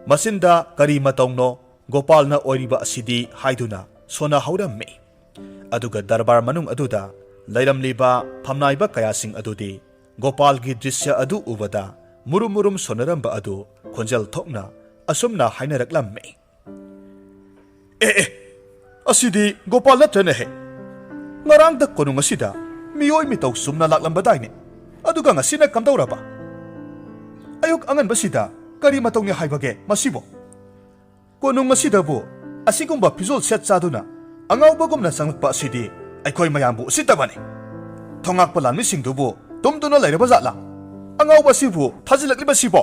ꯃꯆꯤꯟꯗ ꯀꯔꯤ ꯃꯇꯧꯅꯣ ꯒꯣꯄꯥꯜꯅ ꯑꯣꯏꯔꯤꯕ ꯑꯁꯤꯗꯤ ꯍꯥꯏꯗꯨꯅ ꯁꯣꯟꯅꯍꯧꯔꯝꯃꯤ꯫ ꯑꯗꯨꯒ ꯗꯔꯕꯥꯔ ꯃꯅꯨꯡ ꯑꯗꯨꯗ ꯂꯩꯔꯝꯂꯤꯕ ꯐꯝꯅꯥꯏꯕ ꯀꯌꯥꯁꯤꯡ ꯑꯗꯨꯗꯤ ꯒꯣꯄꯥꯜꯒꯤ ꯗ꯭ꯔꯤꯁ꯭ꯌ ꯑꯗꯨ ꯎꯕꯗ ꯃꯨꯔꯨꯝ ꯃꯨꯔꯨꯝ ꯁꯣꯟꯅꯔꯝꯕ ꯑꯗꯨ ꯈꯣꯟꯖꯦꯜ ꯊꯣꯛꯅ ꯑꯁꯨꯝꯅ ꯍꯥꯏꯅꯔꯛꯂꯝꯃꯤ꯫ "ꯑꯦ, ꯑꯦ, ꯑꯁꯤꯗꯤ ꯒꯣꯄꯥꯜ ꯅꯠꯇ꯭ꯔꯅꯦꯍꯦ? ꯉꯔꯥꯡꯗ ꯀꯣꯅꯨꯡ ꯑꯁꯤꯗ ꯃꯤꯑꯣꯏ ꯃꯤꯇꯧ ꯆꯨꯝꯅ ꯂꯥꯛꯂꯝꯕꯗꯥꯏꯅꯦ꯫ ꯑꯗꯨꯒ ꯉꯁꯤꯅ ꯀꯝꯗꯧꯔꯕ? ꯑꯌꯨꯛ ꯑꯉꯟꯕꯁꯤꯗ ꯀꯔꯤ ꯃꯇꯧꯅꯤ ꯍꯥꯏꯕꯒꯦ ꯃꯁꯤꯕꯨ? ꯀꯣꯅꯨꯡ ꯑꯁꯤꯗꯕꯨ ꯑꯁꯤꯒꯨꯝꯕ ꯐꯤꯖꯣꯜ ꯁꯦꯠ ꯆꯥꯗꯨꯅ ꯑꯉꯥꯎꯕꯒꯨꯝꯅ ꯆꯪꯂꯛꯄ ꯑꯁꯤꯗꯤ ꯑꯩꯈꯣꯏ ꯃꯌꯥꯝꯕꯨ ꯎꯁꯤꯠꯇꯕꯅꯤ꯫ ꯊꯣꯉꯥꯛꯄ ꯂꯥꯟꯃꯤꯁꯤꯡꯗꯨꯕꯨ ꯇꯨꯝꯗꯨꯅ ꯂꯩꯔꯕ ꯖꯥꯠꯂꯥ? ꯑꯉꯥꯎꯕ ꯑꯁꯤꯕꯨ ꯊꯥꯖꯤꯜꯂꯛꯂꯤꯕꯁꯤꯕꯣ?"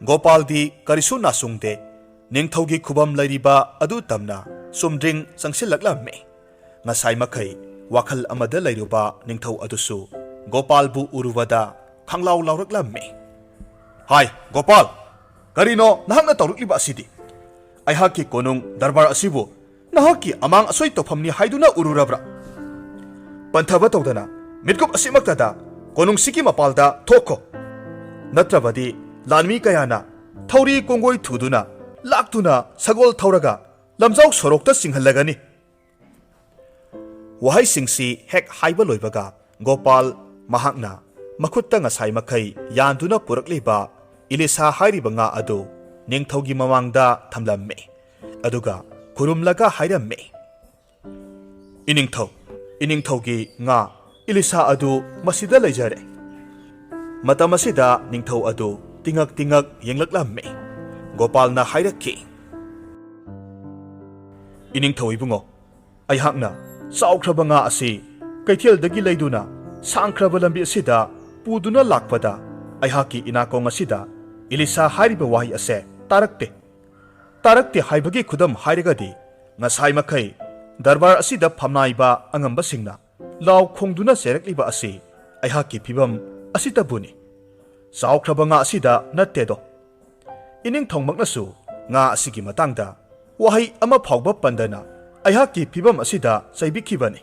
ꯒꯣꯄꯥꯜꯗꯤ ꯀꯔꯤꯁꯨ ꯅꯥꯆꯨꯡꯗꯦ꯫ ꯅꯤꯡꯊꯧꯒꯤ ꯈꯨꯕꯝ ꯂꯩꯔꯤꯕ ꯑꯗꯨ ꯇꯝꯅ ꯆꯨꯝꯗ꯭ꯔꯤꯡ ꯆꯪꯁꯤꯜꯂꯛꯂꯝꯃꯤ꯫ ꯉꯁꯥꯏ ꯃꯈꯩ ꯋꯥꯈꯜ ꯑꯃꯗ ꯂꯩꯔꯨꯕ ꯅꯤꯡꯊꯧ ꯑꯗꯨꯁꯨ ꯒꯣꯄꯥꯜꯕꯨ ꯎꯔꯨꯕꯗ ꯈꯪꯂꯥꯎ ꯂꯥꯎꯔꯛꯂꯝꯃꯤ꯫ "ꯍꯥꯏ, ꯒꯣꯄꯥꯜ, ꯀꯔꯤꯅꯣ ꯅꯍꯥꯛꯅ ꯇꯧꯔꯛꯂꯤꯕ ꯑꯁꯤꯗꯤ? ꯑꯩꯍꯥꯛꯀꯤ ꯀꯣꯅꯨꯡ ꯗꯔꯕꯥꯔ ꯑꯁꯤꯕꯨ ꯅꯍꯥꯛꯀꯤ ꯑꯃꯥꯡ ꯑꯁꯣꯏ ꯇꯧꯐꯝꯅꯤ ꯍꯥꯏꯗꯨꯅ ꯎꯔꯨꯔꯕ꯭ꯔꯥ? ꯄꯟꯊꯕ ꯇꯧꯗꯅ ꯃꯤꯠꯀꯨꯞ ꯑꯁꯤꯃꯛꯇꯗ ꯀꯣꯅꯨꯡꯁꯤꯒꯤ ꯃꯄꯥꯜꯗ ꯊꯣꯛꯈꯣ꯫ ꯅꯠꯇ꯭ꯔꯕꯗꯤ ꯂꯥꯟꯃꯤ ꯀꯌꯥꯅ ꯊꯧꯔꯤ ꯀꯣꯡꯒꯣꯏ ꯊꯨꯗꯨꯅ ꯂꯥꯛꯇꯨꯅ ꯁꯒꯣꯜ ꯊꯧꯔꯒ ꯂꯝꯖꯥꯎ ꯁꯣꯔꯣꯛꯇ ꯆꯤꯡꯍꯜꯂꯒꯅꯤ꯫" ꯋꯥꯍꯩꯁꯤꯡꯁꯤ ꯍꯦꯛ ꯍꯥꯏꯕ ꯂꯣꯏꯕꯒ ꯒꯣꯄꯥꯜ ꯃꯍꯥꯛꯅ ꯃꯈꯨꯠꯇ ꯉꯁꯥꯏ ꯃꯈꯩ ꯌꯥꯟꯗꯨꯅ ꯄꯨꯔꯛꯂꯤꯕ ꯏꯂꯤꯁꯥ ꯍꯥꯏꯔꯤꯕ ꯉꯥ ꯑꯗꯨ ꯅꯤꯡꯊꯧꯒꯤ ꯃꯃꯥꯡꯗ ꯊꯝꯂꯝꯃꯤ꯫ ꯑꯗꯨꯒ ꯈꯨꯔꯨꯝꯂꯒ ꯍꯥꯏꯔꯝꯃꯤ, "ꯏꯅꯤꯡꯊꯧ, ꯏꯅꯤꯡꯊꯧꯒꯤ ꯉꯥ ꯏꯂꯤꯁꯥ ꯑꯗꯨ ꯃꯁꯤꯗ ꯂꯩꯖꯔꯦ꯫" ꯃꯇꯝ ꯑꯁꯤꯗ ꯅꯤꯡꯊꯧ ꯑꯗꯨ ꯇꯤꯉꯛ ꯇꯤꯉꯛ ꯌꯦꯡꯂꯛꯂꯝꯃꯤ꯫ ꯒꯣꯄꯥꯜꯅ ꯍꯥꯏꯔꯛꯈꯤ, "ꯏꯅꯤꯡꯊꯧ ꯏꯕꯨꯡꯉꯣ, ꯑꯩꯍꯥꯛꯅ ꯆꯥꯎꯈ꯭ꯔꯕ ꯉꯥ ꯑꯁꯤ ꯀꯩꯊꯦꯜꯗꯒꯤ ꯂꯩꯗꯨꯅ ꯁꯥꯡꯈ꯭ꯔꯕ ꯂꯝꯕꯤ ꯑꯁꯤꯗ ꯄꯨꯗꯨꯅ ꯂꯥꯛꯄꯗ ꯑꯩꯍꯥꯛꯀꯤ ꯏꯅꯥꯀꯣꯡ ꯑꯁꯤꯗ ꯏꯂꯤꯁꯥ ꯍꯥꯏꯔꯤꯕ ꯋꯥꯍꯩ ꯑꯁꯦ ꯇꯥꯔꯛꯇꯦ꯫ ꯇꯥꯔꯛꯇꯦ ꯍꯥꯏꯕꯒꯤ ꯈꯨꯗꯝ ꯍꯥꯏꯔꯒꯗꯤ, ꯉꯁꯥꯏ ꯃꯈꯩ ꯗꯔꯕꯥꯔ ꯑꯁꯤꯗ ꯐꯝꯅꯥꯏꯕ ꯑꯉꯝꯕꯁꯤꯡꯅ ꯂꯥꯎ ꯈꯣꯡꯗꯨꯅ ꯆꯩꯔꯛꯂꯤꯕ ꯑꯁꯤ ꯑꯩꯍꯥꯛꯀꯤ ꯐꯤꯚꯝ ꯑꯁꯤꯇꯕꯨꯅꯤ꯫ ꯆꯥꯎꯈ꯭ꯔꯕ ꯉꯥ ꯑꯁꯤꯗ ꯅꯠꯇꯦꯗꯣ꯫ ꯏꯅꯤꯡꯊꯧꯃꯛꯅꯁꯨ ꯉꯥ ꯑꯁꯤꯒꯤ ꯃꯇꯥꯡꯗ ꯋꯥꯍꯩ ꯑꯃ ꯐꯥꯎꯕ ꯄꯟꯗꯅ ꯑꯩꯍꯥꯛꯀꯤ ꯐꯤꯚꯝ ꯑꯁꯤꯗ ꯆꯩꯕꯤꯈꯤꯕꯅꯤ꯫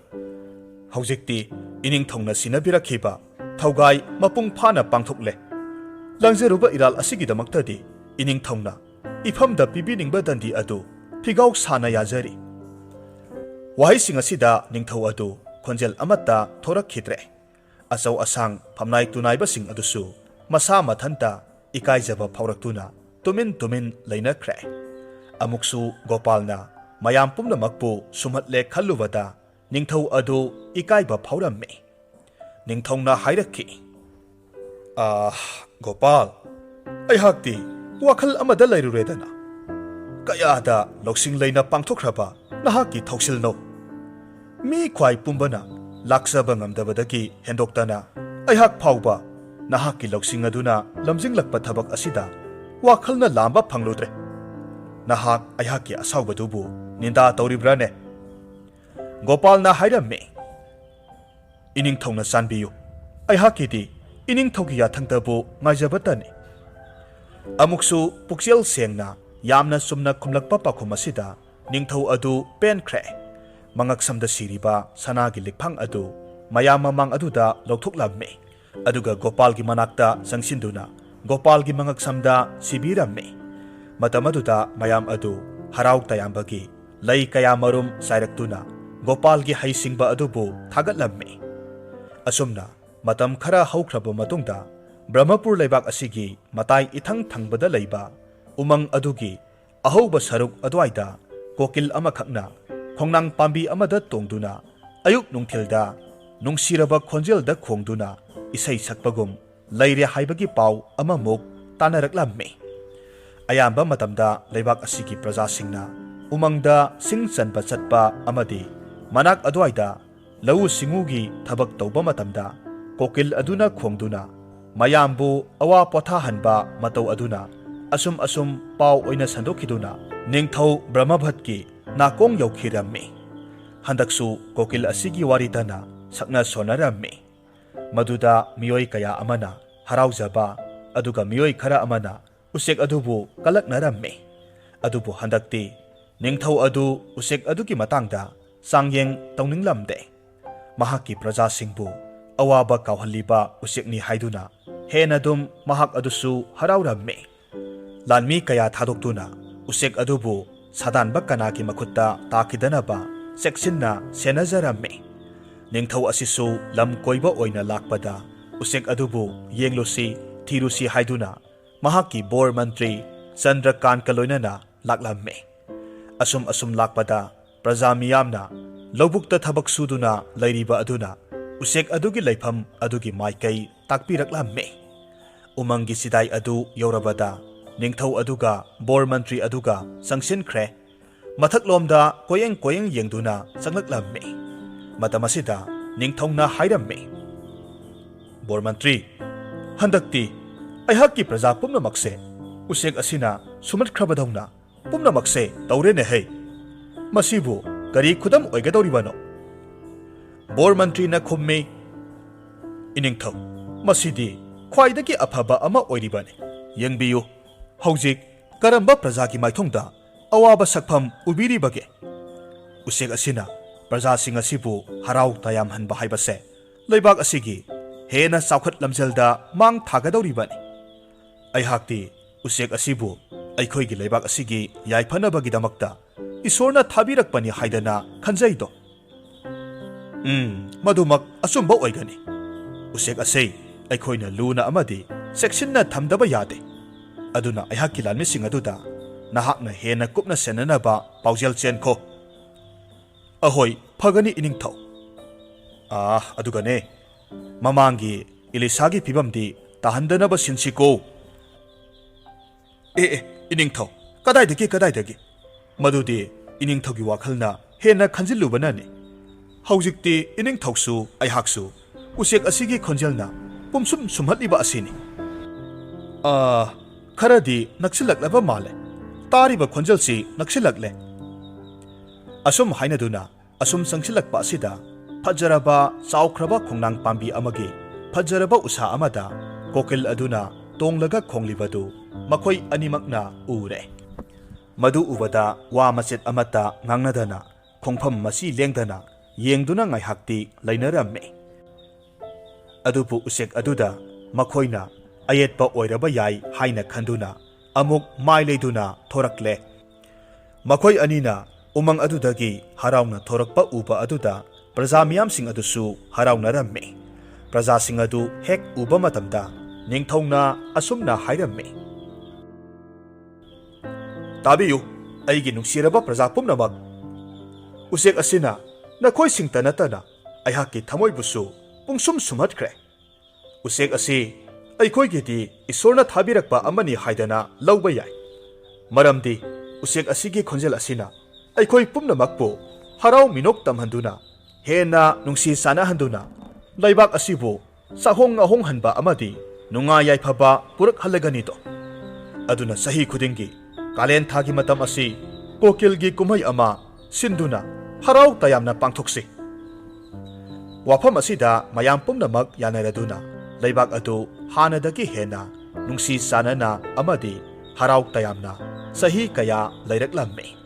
ꯍꯧꯖꯤꯛꯇꯤ ꯏꯅꯤꯡꯊꯧꯅ ꯁꯤꯟꯅꯕꯤꯔꯛꯈꯤꯕ ꯊꯧꯒꯥꯏ ꯃꯄꯨꯡ ꯐꯥꯅ ꯄꯥꯡꯊꯣꯛꯂꯦ꯫ ꯂꯪꯖꯔꯨꯕ ꯏꯔꯥꯜ ꯑꯁꯤꯒꯤꯗꯃꯛꯇꯗꯤ ꯏꯅꯤꯡꯊꯧꯅ ꯏꯐꯝꯗ ꯄꯤꯕꯤꯅꯤꯡꯕ ꯗꯟꯗꯤ ꯑꯗꯨ ꯐꯤꯒꯥꯎ ꯁꯥꯅ ꯌꯥꯖꯔꯤ꯫ ꯋꯥꯍꯩꯁꯤꯡ ꯑꯁꯤꯗ ꯅꯤꯡꯊꯧ ꯑꯗꯨ ꯈꯣꯟꯖꯦꯜ ꯑꯃꯠꯇ ꯊꯣꯔꯛꯈꯤꯗ꯭ꯔꯦ꯫ ꯑꯆꯧ ꯑꯁꯥꯡ ꯐꯝꯅꯥꯏ ꯇꯨꯅꯥꯏꯕꯁꯤꯡ ꯑꯗꯨꯁꯨ ꯃꯁꯥ ꯃꯊꯟꯇ ꯏꯀꯥꯏꯖꯕ ꯐꯥꯎꯔꯛꯇꯨꯅ ꯇꯨꯃꯤꯟ ꯇꯨꯃꯤꯟ ꯂꯩꯅꯈ꯭ꯔꯦ꯫ ꯑꯃꯨꯛꯁꯨ ꯒꯣꯄꯥꯜꯅ ꯃꯌꯥꯝ ꯄꯨꯝꯅꯃꯛꯄꯨ ꯁꯨꯝꯍꯠꯂꯦ ꯈꯜꯂꯨꯕꯗ ꯅꯤꯡꯊꯧ ꯑꯗꯨ ꯏꯀꯥꯏꯕ ꯐꯥꯎꯔꯝꯃꯤ꯫ ꯅꯤꯡꯊꯧꯅ ꯍꯥꯏꯔꯛꯈꯤ, "ꯑꯥ, ꯒꯣꯄꯥꯜ, ꯑꯩꯍꯥꯛꯇꯤ ꯋꯥꯈꯜ ꯑꯃꯗ ꯂꯩꯔꯨꯔꯦꯗꯅ꯫ ꯀꯌꯥꯗ ꯂꯧꯁꯤꯡ ꯂꯩꯅ ꯄꯥꯡꯊꯣꯛꯈ꯭ꯔꯕ ꯅꯍꯥꯛꯀꯤ ꯊꯧꯁꯤꯜꯅꯣ! ꯃꯤ ꯈ꯭ꯋꯥꯏ ꯄꯨꯝꯕꯅ ꯂꯥꯛꯆꯕ ꯉꯝꯗꯕꯗꯒꯤ ꯍꯦꯟꯗꯣꯛꯇꯅ ꯑꯩꯍꯥꯛ ꯐꯥꯎꯕ ꯅꯍꯥꯛꯀꯤ ꯂꯧꯁꯤꯡ ꯑꯗꯨꯅ ꯂꯝꯖꯤꯡꯂꯛꯄ ꯊꯕꯛ ꯑꯁꯤꯗ ꯋꯥꯈꯜꯅ ꯂꯥꯝꯕ ꯐꯪꯂꯨꯗ꯭ꯔꯦ꯫ ꯅꯍꯥꯛ ꯑꯩꯍꯥꯛꯀꯤ ꯑꯁꯥꯎꯕꯗꯨꯕꯨ ꯅꯤꯟꯗꯥ ꯇꯧꯔꯤꯕ꯭ꯔꯥꯅꯦ?" ꯒꯣꯄꯥꯜꯅ ꯍꯥꯏꯔꯝꯃꯤ, "ꯏꯅꯤꯡꯊꯧꯅ ꯆꯥꯟꯕꯤꯌꯨ꯫ ꯑꯩꯍꯥꯛꯀꯤꯗꯤ ꯏꯅꯤꯡꯊꯧꯒꯤ ꯌꯥꯊꯪꯗꯕꯨ ꯉꯥꯏꯖꯕꯇꯅꯤ꯫" ꯑꯃꯨꯛꯁꯨ ꯄꯨꯛꯆꯦꯜ ꯁꯦꯡꯅ ꯌꯥꯝꯅ ꯆꯨꯝꯅ ꯈꯨꯝꯂꯛꯄ ꯄꯥꯎꯈꯨꯝ ꯑꯁꯤꯗ ꯅꯤꯡꯊꯧ ꯑꯗꯨ ꯄꯦꯟꯈ꯭ꯔꯦ꯫ ꯃꯉꯛꯁꯝꯗ ꯁꯤꯔꯤꯕ ꯁꯅꯥꯒꯤ ꯂꯤꯛꯐꯥꯡ ꯑꯗꯨ ꯃꯌꯥꯝ ꯃꯃꯥꯡ ꯑꯗꯨꯗ ꯂꯧꯊꯣꯛꯂꯝꯃꯤ꯫ ꯑꯗꯨꯒ ꯒꯣꯄꯥꯜꯒꯤ ꯃꯅꯥꯛꯇ ꯆꯪꯁꯤꯟꯗꯨꯅ ꯒꯣꯄꯥꯜꯒꯤ ꯃꯉꯛꯁꯝꯗ ꯁꯤꯕꯤꯔꯝꯃꯤ꯫ ꯃꯇꯝ ꯑꯗꯨꯗ ꯃꯌꯥꯝ ꯑꯗꯨ ꯍꯔꯥꯎ ꯇꯌꯥꯝꯕꯒꯤ ꯂꯩ ꯀꯌꯥ ꯃꯔꯨꯝ ꯆꯥꯏꯔꯛꯇꯨꯅ ꯒꯣꯄꯥꯜꯒꯤ ꯍꯩꯁꯤꯡꯕ ꯑꯗꯨꯕꯨ ꯊꯥꯒꯠꯂꯝꯃꯤ꯫ ꯑꯁꯨꯝꯅ ꯃꯇꯝ ꯈꯔ ꯍꯧꯈ꯭ꯔꯕ ꯃꯇꯨꯡꯗ ꯕ꯭ꯔꯍꯃꯄꯨꯔ ꯂꯩꯕꯥꯛ ꯑꯁꯤꯒꯤ ꯃꯇꯥꯏ ꯏꯊꯪ ꯊꯪꯕꯗ ꯂꯩꯕ ꯎꯃꯪ ꯑꯗꯨꯒꯤ ꯑꯍꯧꯕ ꯁꯔꯨꯛ ꯑꯗꯨꯋꯥꯏꯗ ꯀꯣꯀꯤꯜ ꯑꯃꯈꯛꯅ ꯈꯣꯡꯅꯥꯡ ꯄꯥꯝꯕꯤ ꯑꯃꯗ ꯇꯣꯡꯗꯨꯅ ꯑꯌꯨꯛ ꯅꯨꯡꯊꯤꯜꯗ ꯅꯨꯡꯁꯤꯔꯕ ꯈꯣꯟꯖꯦꯜꯗ ꯈꯣꯡꯗꯨꯅ ꯏꯁꯩ ꯁꯛꯄꯒꯨꯝ ꯂꯩꯔꯦ ꯍꯥꯏꯕꯒꯤ ꯄꯥꯎ ꯑꯃꯃꯨꯛ ꯇꯥꯅꯔꯛꯂꯝꯃꯤ꯫ ꯑꯌꯥꯝꯕ ꯃꯇꯝꯗ ꯂꯩꯕꯥꯛ ꯑꯁꯤꯒꯤ ꯄ꯭ꯔꯖꯥꯁꯤꯡꯅ ꯎꯃꯪꯗ ꯁꯤꯡ ꯆꯟꯕ ꯆꯠꯄ ꯑꯃꯗꯤ ꯃꯅꯥꯛ ꯑꯗꯨꯋꯥꯏꯗ ꯂꯧꯎ ꯁꯤꯡꯎꯒꯤ ꯊꯕꯛ ꯇꯧꯕ ꯃꯇꯝꯗ ꯀꯣꯀꯤꯜ ꯑꯗꯨꯅ ꯈꯣꯡꯗꯨꯅ ꯃꯌꯥꯝꯕꯨ ꯑꯋꯥ ꯄꯣꯊꯥꯍꯟꯕ ꯃꯇꯧ ꯑꯗꯨꯅ ꯑꯁꯨꯝ ꯑꯁꯨꯝ ꯄꯥꯎ ꯑꯣꯏꯅ ꯁꯟꯗꯣꯛꯈꯤꯗꯨꯅ ꯅꯤꯡꯊꯧ ꯕ꯭ꯔꯍ꯭ꯃꯚꯠꯀꯤ ꯅꯥꯀꯣꯡ ꯌꯧꯈꯤꯔꯝꯃꯤ꯫ ꯍꯟꯗꯛꯁꯨ ꯀꯣꯀꯤꯜ ꯑꯁꯤꯒꯤ ꯋꯥꯔꯤꯗꯅ ꯁꯛꯅ ꯁꯣꯟꯅꯔꯝꯃꯤ꯫ ꯃꯗꯨꯗ ꯃꯤꯑꯣꯏ ꯀꯌꯥ ꯑꯃꯅ ꯍꯔꯥꯎꯖꯕ, ꯑꯗꯨꯒ ꯃꯤꯑꯣꯏ ꯈꯔ ꯑꯃꯅ ꯎꯆꯦꯛ ꯑꯗꯨꯕꯨ ꯀꯂꯛꯅꯔꯝꯃꯤ꯫ ꯑꯗꯨꯕꯨ ꯍꯟꯗꯛꯇꯤ ꯅꯤꯡꯊꯧ ꯑꯗꯨ ꯎꯆꯦꯛ ꯑꯗꯨꯒꯤ ꯃꯇꯥꯡꯗ ꯆꯥꯡꯌꯦꯡ ꯇꯧꯅꯤꯡꯂꯝꯗꯦ꯫ ꯃꯍꯥꯛꯀꯤ ꯄ꯭ꯔꯖꯥꯁꯤꯡꯕꯨ ꯑꯋꯥꯕ ꯀꯥꯎꯍꯜꯂꯤꯕ ꯎꯆꯦꯛꯅꯤ ꯍꯥꯏꯗꯨꯅ ꯍꯦꯟꯅ ꯑꯗꯨꯝ ꯃꯍꯥꯛ ꯑꯗꯨꯁꯨ ꯍꯔꯥꯎꯔꯝꯃꯤ꯫ ꯂꯥꯟꯃꯤ ꯀꯌꯥ ꯊꯥꯗꯣꯛꯇꯨꯅ ꯎꯆꯦꯛ ꯑꯗꯨꯕꯨ ꯁꯥꯗꯥꯟꯕ ꯀꯅꯥꯒꯤ ꯃꯈꯨꯠꯇ ꯇꯥꯈꯤꯗꯅꯕ ꯆꯦꯛꯁꯤꯟꯅ ꯁꯦꯟꯅꯖꯔꯝꯃꯤ꯫ ꯅꯤꯡꯊꯧ ꯑꯁꯤꯁꯨ ꯂꯝ ꯀꯣꯏꯕ ꯑꯣꯏꯅ ꯂꯥꯛꯄꯗ ꯎꯆꯦꯛ ꯑꯗꯨꯕꯨ ꯌꯦꯡꯂꯨꯁꯤ, ꯊꯤꯔꯨꯁꯤ ꯍꯥꯏꯗꯨꯅ ꯃꯍꯥꯛꯀꯤ ꯕꯣꯔ ꯃꯟꯇ꯭ꯔꯤ ꯆꯟꯗ꯭ꯔꯀꯥꯟꯀ ꯂꯣꯏꯅꯅ ꯂꯥꯛꯂꯝꯃꯤ꯫ ꯑꯁꯨꯝ ꯑꯁꯨꯝ ꯂꯥꯛꯄꯗ ꯄ꯭ꯔꯖꯥ ꯃꯤꯌꯥꯝꯅ ꯂꯧꯕꯨꯛꯇ ꯊꯕꯛ ꯁꯨꯗꯨꯅ ꯂꯩꯔꯤꯕ ꯑꯗꯨꯅ ꯎꯆꯦꯛ ꯑꯗꯨꯒꯤ ꯂꯩꯐꯝ ꯑꯗꯨꯒꯤ ꯃꯥꯏꯀꯩ ꯇꯥꯛꯄꯤꯔꯛꯂꯝꯃꯤ꯫ ꯎꯃꯪꯒꯤ ꯆꯤꯗꯥꯏ ꯑꯗꯨ ꯌꯧꯔꯕꯗ ꯅꯤꯡꯊꯧ ꯑꯗꯨꯒ ꯕꯣꯔ ꯃꯟꯇ꯭ꯔꯤ ꯑꯗꯨꯒ ꯆꯪꯁꯤꯟꯈ꯭ꯔꯦ꯫ ꯃꯊꯛꯂꯣꯝꯗ ꯀꯣꯌꯦꯡ ꯀꯣꯌꯦꯡ ꯌꯦꯡꯗꯨꯅ ꯆꯪꯂꯛꯂꯝꯃꯤ꯫ ꯃꯇꯝ ꯑꯁꯤꯗ ꯅꯤꯡꯊꯧꯅ ꯍꯥꯏꯔꯝꯃꯤ, "ꯕꯣꯔ ꯃꯟꯇ꯭ꯔꯤ, ꯍꯟꯗꯛꯇꯤ ꯑꯩꯍꯥꯛꯀꯤ ꯄ꯭ꯔꯖꯥ ꯄꯨꯝꯅꯃꯛꯁꯦ ꯎꯆꯦꯛ ꯑꯁꯤꯅ ꯁꯨꯝꯍꯠꯈ꯭ꯔꯕꯗꯧꯅ ꯄꯨꯝꯅꯃꯛꯁꯦ ꯇꯧꯔꯦꯅꯦ ꯍꯩ꯫ ꯃꯁꯤꯕꯨ ꯀꯔꯤ ꯈꯨꯗꯝ ꯑꯣꯏꯒꯗꯧꯔꯤꯕꯅꯣ?" ꯕꯣꯔ ꯃꯟꯇ꯭ꯔꯤꯅ ꯈꯨꯝꯃꯤ, "ꯏꯅꯤꯡꯊꯧ, ꯃꯁꯤꯗꯤ ꯈ꯭ꯋꯥꯏꯗꯒꯤ ꯑꯐꯕ ꯑꯃ ꯑꯣꯏꯔꯤꯕꯅꯤ꯫ ꯌꯦꯡꯕꯤꯌꯨ, ꯍꯧꯖꯤꯛ ꯀꯔꯝꯕ ꯄ꯭ꯔꯖꯥꯒꯤ ꯃꯥꯏꯊꯣꯡꯗ ꯑꯋꯥꯕ ꯁꯛꯐꯝ ꯎꯕꯤꯔꯤꯕꯒꯦ? ꯎꯆꯦꯛ ꯑꯁꯤꯅ ꯄ꯭ꯔꯖꯥꯁꯤꯡ ꯑꯁꯤꯕꯨ ꯍꯔꯥꯎ ꯇꯌꯥꯝꯍꯟꯕ ꯍꯥꯏꯕꯁꯦ ꯂꯩꯕꯥꯛ ꯑꯁꯤꯒꯤ ꯍꯦꯟꯅ ꯆꯥꯎꯈꯠ ꯂꯝꯖꯦꯜꯗ ꯃꯥꯡ ꯊꯥꯒꯗꯧꯔꯤꯕꯅꯤ꯫ ꯑꯩꯍꯥꯛꯇꯤ ꯎꯆꯦꯛ ꯑꯁꯤꯕꯨ ꯑꯩꯈꯣꯏꯒꯤ ꯂꯩꯕꯥꯛ ꯑꯁꯤꯒꯤ ꯌꯥꯏꯐꯅꯕꯒꯤꯗꯃꯛꯇ ꯏꯁꯣꯔꯅ ꯊꯥꯕꯤꯔꯛꯄꯅꯤ ꯍꯥꯏꯗꯅ ꯈꯟꯖꯩꯗꯣ꯫" "ꯎꯝ, ꯃꯗꯨꯃꯛ ꯑꯆꯨꯝꯕ ꯑꯣꯏꯒꯅꯤ꯫ ꯎꯆꯦꯛ ꯑꯁꯤ ꯑꯩꯈꯣꯏꯅ ꯂꯨꯅ ꯑꯃꯗꯤ ꯆꯦꯛꯁꯤꯟꯅ ꯊꯝꯗꯕ ꯌꯥꯗꯦ꯫ ꯑꯗꯨꯅ ꯑꯩꯍꯥꯛꯀꯤ ꯂꯥꯟꯃꯤꯁꯤꯡ ꯑꯗꯨꯗ ꯅꯍꯥꯛꯅ ꯍꯦꯟꯅ ꯀꯨꯞꯅ ꯁꯦꯟꯅꯅꯕ ꯄꯥꯎꯖꯦꯜ ꯆꯦꯟꯈꯣ꯫" "ꯑꯍꯣꯏ, ꯐꯒꯅꯤ ꯏꯅꯤꯡꯊꯧ꯫ ꯑꯥ, ꯑꯗꯨꯒꯅꯦ, ꯃꯃꯥꯡꯒꯤ ꯏꯂꯤꯁꯥꯒꯤ ꯐꯤꯕꯝꯗꯤ ꯇꯥꯍꯟꯗꯅꯕ ꯁꯤꯟꯁꯤꯀꯣ꯫" "ꯑꯦ, ꯑꯦ, ꯏꯅꯤꯡꯊꯧ, ꯀꯗꯥꯏꯗꯒꯤ, ꯀꯗꯥꯏꯗꯒꯤ? ꯃꯗꯨꯗꯤ ꯏꯅꯤꯡꯊꯧꯒꯤ ꯋꯥꯈꯜꯅ ꯍꯦꯟꯅ ꯈꯟꯖꯤꯜꯂꯨꯕꯅꯅꯤ꯫ ꯍꯧꯖꯤꯛꯇꯤ ꯏꯅꯤꯡꯊꯧꯁꯨ ꯑꯩꯍꯥꯛꯁꯨ ꯎꯆꯦꯛ ꯑꯁꯤꯒꯤ ꯈꯣꯟꯖꯦꯜꯅ ꯄꯨꯝꯁꯨꯝ ꯁꯨꯝꯍꯠꯂꯤꯕ ꯑꯁꯤꯅꯤ꯫" "ꯑꯥ, ꯈꯔꯗꯤ ꯅꯛꯁꯤꯜꯂꯛꯂꯕ ꯃꯥꯜꯂꯦ꯫ ꯇꯥꯔꯤꯕ ꯈꯣꯟꯖꯦꯜꯁꯤ ꯅꯛꯁꯤꯜꯂꯛꯂꯦ꯫ ꯑꯁꯨꯝ ꯍꯥꯏꯅꯗꯨꯅ ꯑꯁꯨꯝ ꯆꯪꯁꯤꯜꯂꯛꯄ ꯑꯁꯤꯗ ꯐꯖꯔꯕ ꯆꯥꯎꯈ꯭ꯔꯕ ꯈꯣꯡꯅꯥꯡ ꯄꯥꯝꯕꯤ ꯑꯃꯒꯤ ꯐꯖꯔꯕ ꯎꯁꯥ ꯑꯃꯗ ꯀꯣꯀꯤꯜ ꯑꯗꯨꯅ ꯇꯣꯡꯂꯒ ꯈꯣꯡꯂꯤꯕꯗꯨ ꯃꯈꯣꯏ ꯑꯅꯤꯃꯛꯅ ꯎꯔꯦ꯫ ꯃꯗꯨ ꯎꯕꯗ ꯋꯥ ꯃꯆꯦꯠ ꯑꯃꯠꯇ ꯉꯥꯡꯅꯗꯅ ꯈꯣꯡꯐꯝ ꯃꯁꯤ ꯂꯦꯡꯗꯅ ꯌꯦꯡꯗꯨꯅ ꯉꯥꯏꯍꯥꯛꯇꯤ ꯂꯩꯅꯔꯝꯃꯤ꯫ ꯑꯗꯨꯕꯨ ꯎꯆꯦꯛ ꯑꯗꯨꯗ ꯃꯈꯣꯏꯅ ꯑꯌꯦꯠꯄ ꯑꯣꯏꯔꯕ ꯌꯥꯏ ꯍꯥꯏꯅ ꯈꯟꯗꯨꯅ ꯑꯃꯨꯛ ꯃꯥꯏ ꯂꯩꯗꯨꯅ ꯊꯣꯔꯛꯂꯦ꯫ ꯃꯈꯣꯏ ꯑꯅꯤꯅ ꯎꯃꯪ ꯑꯗꯨꯗꯒꯤ ꯍꯔꯥꯎꯅ ꯊꯣꯔꯛꯄ ꯎꯕ ꯑꯗꯨꯗ ꯄ꯭ꯔꯖꯥ ꯃꯤꯌꯥꯝꯁꯤꯡ ꯑꯗꯨꯁꯨ ꯍꯔꯥꯎꯅꯔꯝꯃꯤ꯫ ꯄ꯭ꯔꯖꯥꯁꯤꯡ ꯑꯗꯨ ꯍꯦꯛ ꯎꯕ ꯃꯇꯝꯗ ꯅꯤꯡꯊꯧꯅ ꯑꯁꯨꯝꯅ ꯍꯥꯏꯔꯝꯃꯤ, "ꯇꯥꯕꯤꯌꯨ, ꯑꯩꯒꯤ ꯅꯨꯡꯁꯤꯔꯕ ꯄ꯭ꯔꯖꯥ ꯄꯨꯝꯅꯃꯛ, ꯎꯆꯦꯛ ꯑꯁꯤꯅ ꯅꯈꯣꯏꯁꯤꯡꯇ ꯅꯠꯇꯅ ꯑꯩꯍꯥꯛꯀꯤ ꯊꯃꯣꯏꯕꯨꯁꯨ ꯄꯨꯡꯁꯨꯝ ꯁꯨꯝꯍꯠꯈ꯭ꯔꯦ꯫ ꯎꯆꯦꯛ ꯑꯁꯤ ꯑꯩꯈꯣꯏꯒꯤꯗꯤ ꯏꯁꯣꯔꯅ ꯊꯥꯕꯤꯔꯛꯄ ꯑꯃꯅꯤ ꯍꯥꯏꯗꯅ ꯂꯧꯕ ꯌꯥꯏ, ꯃꯔꯝꯗꯤ ꯎꯆꯦꯛ ꯑꯁꯤꯒꯤ ꯈꯣꯟꯖꯦꯜ ꯑꯁꯤꯅ ꯑꯩꯈꯣꯏ ꯄꯨꯝꯅꯃꯛꯄꯨ ꯍꯔꯥꯎ ꯃꯤꯅꯣꯛ ꯇꯝꯍꯟꯗꯨꯅ ꯍꯦꯟꯅ ꯅꯨꯡꯁꯤ ꯆꯥꯟꯅꯍꯟꯗꯨꯅ ꯂꯩꯕꯥꯛ ꯑꯁꯤꯕꯨ ꯆꯥꯍꯣꯡ ꯉꯥꯍꯣꯡꯍꯟꯕ ꯑꯃꯗꯤ ꯅꯨꯡꯉꯥꯏ ꯌꯥꯏꯐꯕ ꯄꯨꯔꯛꯍꯜꯂꯒꯅꯤꯗꯣ꯫ ꯑꯗꯨꯅ ꯆꯍꯤ ꯈꯨꯗꯤꯡꯒꯤ ꯀꯥꯂꯦꯟ ꯊꯥꯒꯤ ꯃꯇꯝ ꯑꯁꯤ ꯀꯣꯀꯤꯜꯒꯤ ꯀꯨꯝꯍꯩ ꯑꯃ ꯁꯤꯟꯗꯨꯅ ꯍꯔꯥꯎ ꯇꯌꯥꯝꯅ ꯄꯥꯡꯊꯣꯛꯁꯤ꯫" ꯋꯥꯐꯝ ꯑꯁꯤꯗ ꯃꯌꯥꯝ ꯄꯨꯝꯅꯃꯛ ꯌꯥꯅꯔꯗꯨꯅ ꯂꯩꯕꯥꯛ ꯑꯗꯨ ꯍꯥꯟꯅꯗꯒꯤ ꯍꯦꯟꯅ ꯅꯨꯡꯁꯤ ꯆꯥꯟꯅꯅ ꯑꯃꯗꯤ ꯍꯔꯥꯎ ꯇꯌꯥꯝꯅ ꯆꯍꯤ ꯀꯌꯥ ꯂꯩꯔꯛꯂꯝꯃꯤ꯫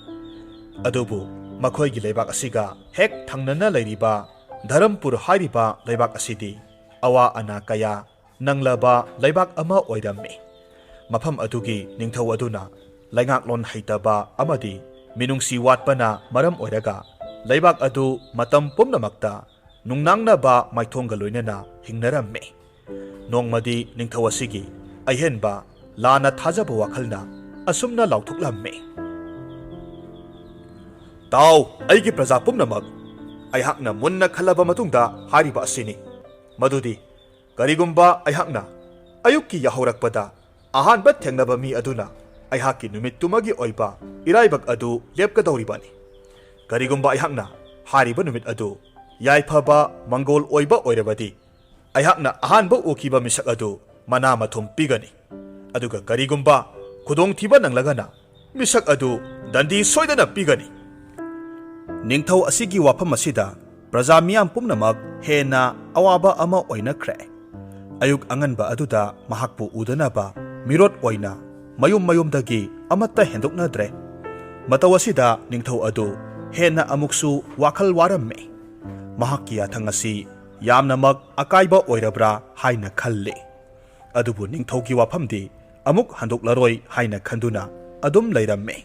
ꯑꯗꯨꯕꯨ ꯃꯈꯣꯏꯒꯤ ꯂꯩꯕꯥꯛ ꯑꯁꯤꯒ ꯍꯦꯛ ꯊꯪꯅꯅ ꯂꯩꯔꯤꯕ ꯙꯔꯝꯄꯨꯔ ꯍꯥꯏꯔꯤꯕ ꯂꯩꯕꯥꯛ ꯑꯁꯤꯗꯤ ꯑꯋꯥ ꯑꯅꯥ ꯀꯌꯥ ꯅꯪꯂꯕ ꯂꯩꯕꯥꯛ ꯑꯃ ꯑꯣꯏꯔꯝꯃꯤ꯫ ꯃꯐꯝ ꯑꯗꯨꯒꯤ ꯅꯤꯡꯊꯧ ꯑꯗꯨꯅ ꯂꯩꯉꯥꯛꯂꯣꯟ ꯍꯩꯇꯕ ꯑꯃꯗꯤ ꯃꯤꯅꯨꯡꯁꯤ ꯋꯥꯠꯄꯅ ꯃꯔꯝ ꯑꯣꯏꯔꯒ ꯂꯩꯕꯥꯛ ꯑꯗꯨ ꯃꯇꯝ ꯄꯨꯝꯅꯃꯛꯇ ꯅꯨꯡꯅꯥꯡꯅꯕ ꯃꯥꯏꯊꯣꯡꯒ ꯂꯣꯏꯅꯅ ꯍꯤꯡꯅꯔꯝꯃꯤ꯫ ꯅꯣꯡꯃꯗꯤ ꯅꯤꯡꯊꯧ ꯑꯁꯤꯒꯤ ꯑꯍꯦꯟꯕ ꯂꯥꯟꯅ ꯊꯥꯖꯕ ꯋꯥꯈꯜꯅ ꯑꯁꯨꯝꯅ ꯂꯥꯎꯊꯣꯛꯂꯝꯃꯤ, "ꯇꯥꯎ, ꯑꯩꯒꯤ ꯄ꯭ꯔꯖꯥ ꯄꯨꯝꯅꯃꯛ, ꯑꯩꯍꯥꯛꯅ ꯃꯨꯟꯅ ꯈꯜꯂꯕ ꯃꯇꯨꯡꯗ ꯍꯥꯏꯔꯤꯕ ꯑꯁꯤꯅꯤ, ꯃꯗꯨꯗꯤ ꯀꯔꯤꯒꯨꯝꯕ ꯑꯩꯍꯥꯛꯅ ꯑꯌꯨꯛꯀꯤ ꯌꯥꯍꯧꯔꯛꯄꯗ ꯑꯍꯥꯟꯕ ꯊꯦꯡꯅꯕ ꯃꯤ ꯑꯗꯨꯅ ꯑꯩꯍꯥꯛꯀꯤ ꯅꯨꯃꯤꯠꯇꯨꯃꯒꯤ ꯑꯣꯏꯕ ꯏꯔꯥꯏꯕꯛ ꯑꯗꯨ ꯂꯦꯞꯀꯗꯧꯔꯤꯕꯅꯤ꯫ ꯀꯔꯤꯒꯨꯝꯕ ꯑꯩꯍꯥꯛꯅ ꯍꯥꯏꯔꯤꯕ ꯅꯨꯃꯤꯠ ꯑꯗꯨ ꯌꯥꯏꯐꯕ ꯃꯪꯒꯣꯜ ꯑꯣꯏꯕ ꯑꯣꯏꯔꯕꯗꯤ ꯑꯩꯍꯥꯛꯅ ꯑꯍꯥꯟꯕ ꯎꯈꯤꯕ ꯃꯤꯁꯛ ꯑꯗꯨ ꯃꯅꯥ ꯃꯊꯨꯝ ꯄꯤꯒꯅꯤ꯫ ꯑꯗꯨꯒ ꯀꯔꯤꯒꯨꯝꯕ ꯈꯨꯗꯣꯡꯊꯤꯕ ꯅꯪꯂꯒꯅ ꯃꯤꯁꯛ ꯑꯗꯨ ꯗꯟꯗꯤ ꯁꯣꯏꯗꯅ ꯄꯤꯒꯅꯤ꯫ ꯅꯤꯡꯊꯧ ꯑꯁꯤꯒꯤ ꯋꯥꯐꯝ ꯑꯁꯤꯗ ꯄ꯭ꯔꯖꯥ ꯃꯤꯌꯥꯝ ꯄꯨꯝꯅꯃꯛ ꯍꯦꯟꯅ ꯑꯋꯥꯕ ꯑꯃ ꯑꯣꯏꯅꯈ꯭ꯔꯦ꯫ ꯑꯌꯨꯛ ꯑꯉꯟꯕ ꯑꯗꯨꯗ ꯃꯍꯥꯛꯄꯨ ꯎꯗꯅꯕ ꯃꯤꯔꯣꯠ ꯑꯣꯏꯅ ꯃꯌꯨꯝ ꯃꯌꯨꯝꯗꯒꯤ ꯑꯃꯠꯇ ꯍꯦꯟꯗꯣꯛꯅꯗ꯭ꯔꯦ꯫ ꯃꯇꯧ ꯑꯁꯤꯗ ꯅꯤꯡꯊꯧ ꯑꯗꯨ ꯍꯦꯟꯅ ꯑꯃꯨꯛꯁꯨ ꯋꯥꯈꯜ ꯋꯥꯔꯝꯃꯤ꯫ ꯃꯍꯥꯛꯀꯤ ꯌꯥꯊꯪ ꯑꯁꯤ ꯌꯥꯝꯅꯃꯛ ꯑꯀꯥꯏꯕ ꯑꯣꯏꯔꯕ꯭ꯔꯥ ꯍꯥꯏꯅ ꯈꯜꯂꯤ꯫ ꯑꯗꯨꯕꯨ ꯅꯤꯡꯊꯧꯒꯤ ꯋꯥꯐꯝꯗꯤ ꯑꯃꯨꯛ ꯍꯟꯗꯣꯛꯂꯔꯣꯏ ꯍꯥꯏꯅ ꯈꯟꯗꯨꯅ ꯑꯗꯨꯝ ꯂꯩꯔꯝꯃꯤ꯫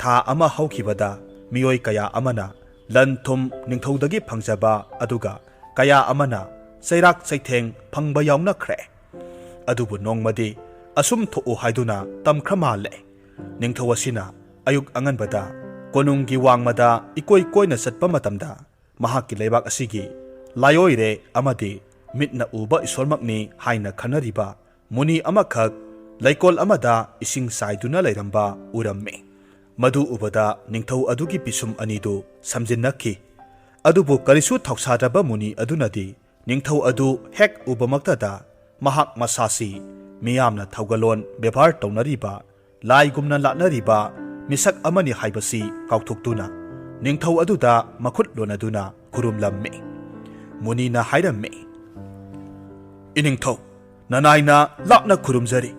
ꯊꯥ ꯑꯃ ꯍꯧꯈꯤꯕꯗ ꯃꯤꯑꯣꯏ ꯀꯌꯥ ꯑꯃꯅ ꯂꯟ ꯊꯨꯝ ꯅꯤꯡꯊꯧꯗꯒꯤ ꯐꯪꯖꯕ, ꯑꯗꯨꯒ ꯀꯌꯥ ꯑꯃꯅ ꯆꯩꯔꯥꯛ ꯆꯩꯊꯦꯡ ꯐꯪꯕ ꯌꯥꯎꯅꯈ꯭ꯔꯦ꯫ ꯑꯗꯨꯕꯨ ꯅꯣꯡꯃꯗꯤ ꯑꯁꯨꯝ ꯊꯣꯛꯎ ꯍꯥꯏꯗꯨꯅ ꯇꯝꯈ꯭ꯔ ꯃꯥꯜꯂꯦ꯫ ꯅꯤꯡꯊꯧ ꯑꯁꯤꯅ ꯑꯌꯨꯛ ꯑꯉꯟꯕꯗ ꯀꯣꯅꯨꯡꯒꯤ ꯋꯥꯡꯃꯗ ꯏꯀꯣꯏ ꯀꯣꯏꯅ ꯆꯠꯄ ꯃꯇꯝꯗ, ꯃꯍꯥꯛꯀꯤ ꯂꯩꯕꯥꯛ ꯑꯁꯤꯒꯤ ꯂꯥꯏꯑꯣꯏꯔꯦ ꯑꯃꯗꯤ ꯃꯤꯠꯅ ꯎꯕ ꯏꯁꯣꯔꯃꯛꯅꯤ ꯍꯥꯏꯅ ꯈꯟꯅꯔꯤꯕ ꯃꯨꯅꯤ ꯑꯃꯈꯛ ꯂꯩꯀꯣꯜ ꯑꯃꯗ ꯏꯁꯤꯡ ꯆꯥꯏꯗꯨꯅ ꯂꯩꯔꯝꯕ ꯎꯔꯝꯃꯤ꯫ ꯃꯗꯨ ꯎꯕꯗ ꯅꯤꯡꯊꯧ ꯑꯗꯨꯒꯤ ꯄꯤꯁꯨꯝ ꯑꯅꯤꯗꯨ ꯁꯝꯖꯤꯟꯅꯈꯤ꯫ ꯑꯗꯨꯕꯨ ꯀꯔꯤꯁꯨ ꯊꯧꯁꯥꯗ꯭ꯔꯕ ꯃꯨꯅꯤ ꯑꯗꯨꯅꯗꯤ ꯅꯤꯡꯊꯧ ꯑꯗꯨ ꯍꯦꯛ ꯎꯕꯃꯛꯇꯗ ꯃꯍꯥꯛ ꯃꯁꯥꯁꯤ ꯃꯤꯌꯥꯝꯅ ꯊꯧꯒꯜꯂꯣꯟ ꯕꯦꯕꯥꯔ ꯇꯧꯅꯔꯤꯕ, ꯂꯥꯏꯒꯨꯝꯅ ꯂꯥꯠꯅꯔꯤꯕ ꯃꯤꯁꯛ ꯑꯃꯅꯤ ꯍꯥꯏꯕꯁꯤ ꯀꯥꯎꯊꯣꯛꯇꯨꯅ ꯅꯤꯡꯊꯧ ꯑꯗꯨꯗ ꯃꯈꯨꯠ ꯂꯣꯟꯅꯗꯨꯅ ꯈꯨꯔꯨꯝꯂꯝꯃꯤ꯫ ꯃꯨꯅꯤꯅ ꯍꯥꯏꯔꯝꯃꯤ, "ꯏꯅꯤꯡꯊꯧ, ꯅꯅꯥꯏꯅ ꯂꯥꯞꯅ ꯈꯨꯔꯨꯝꯖꯔꯤ꯫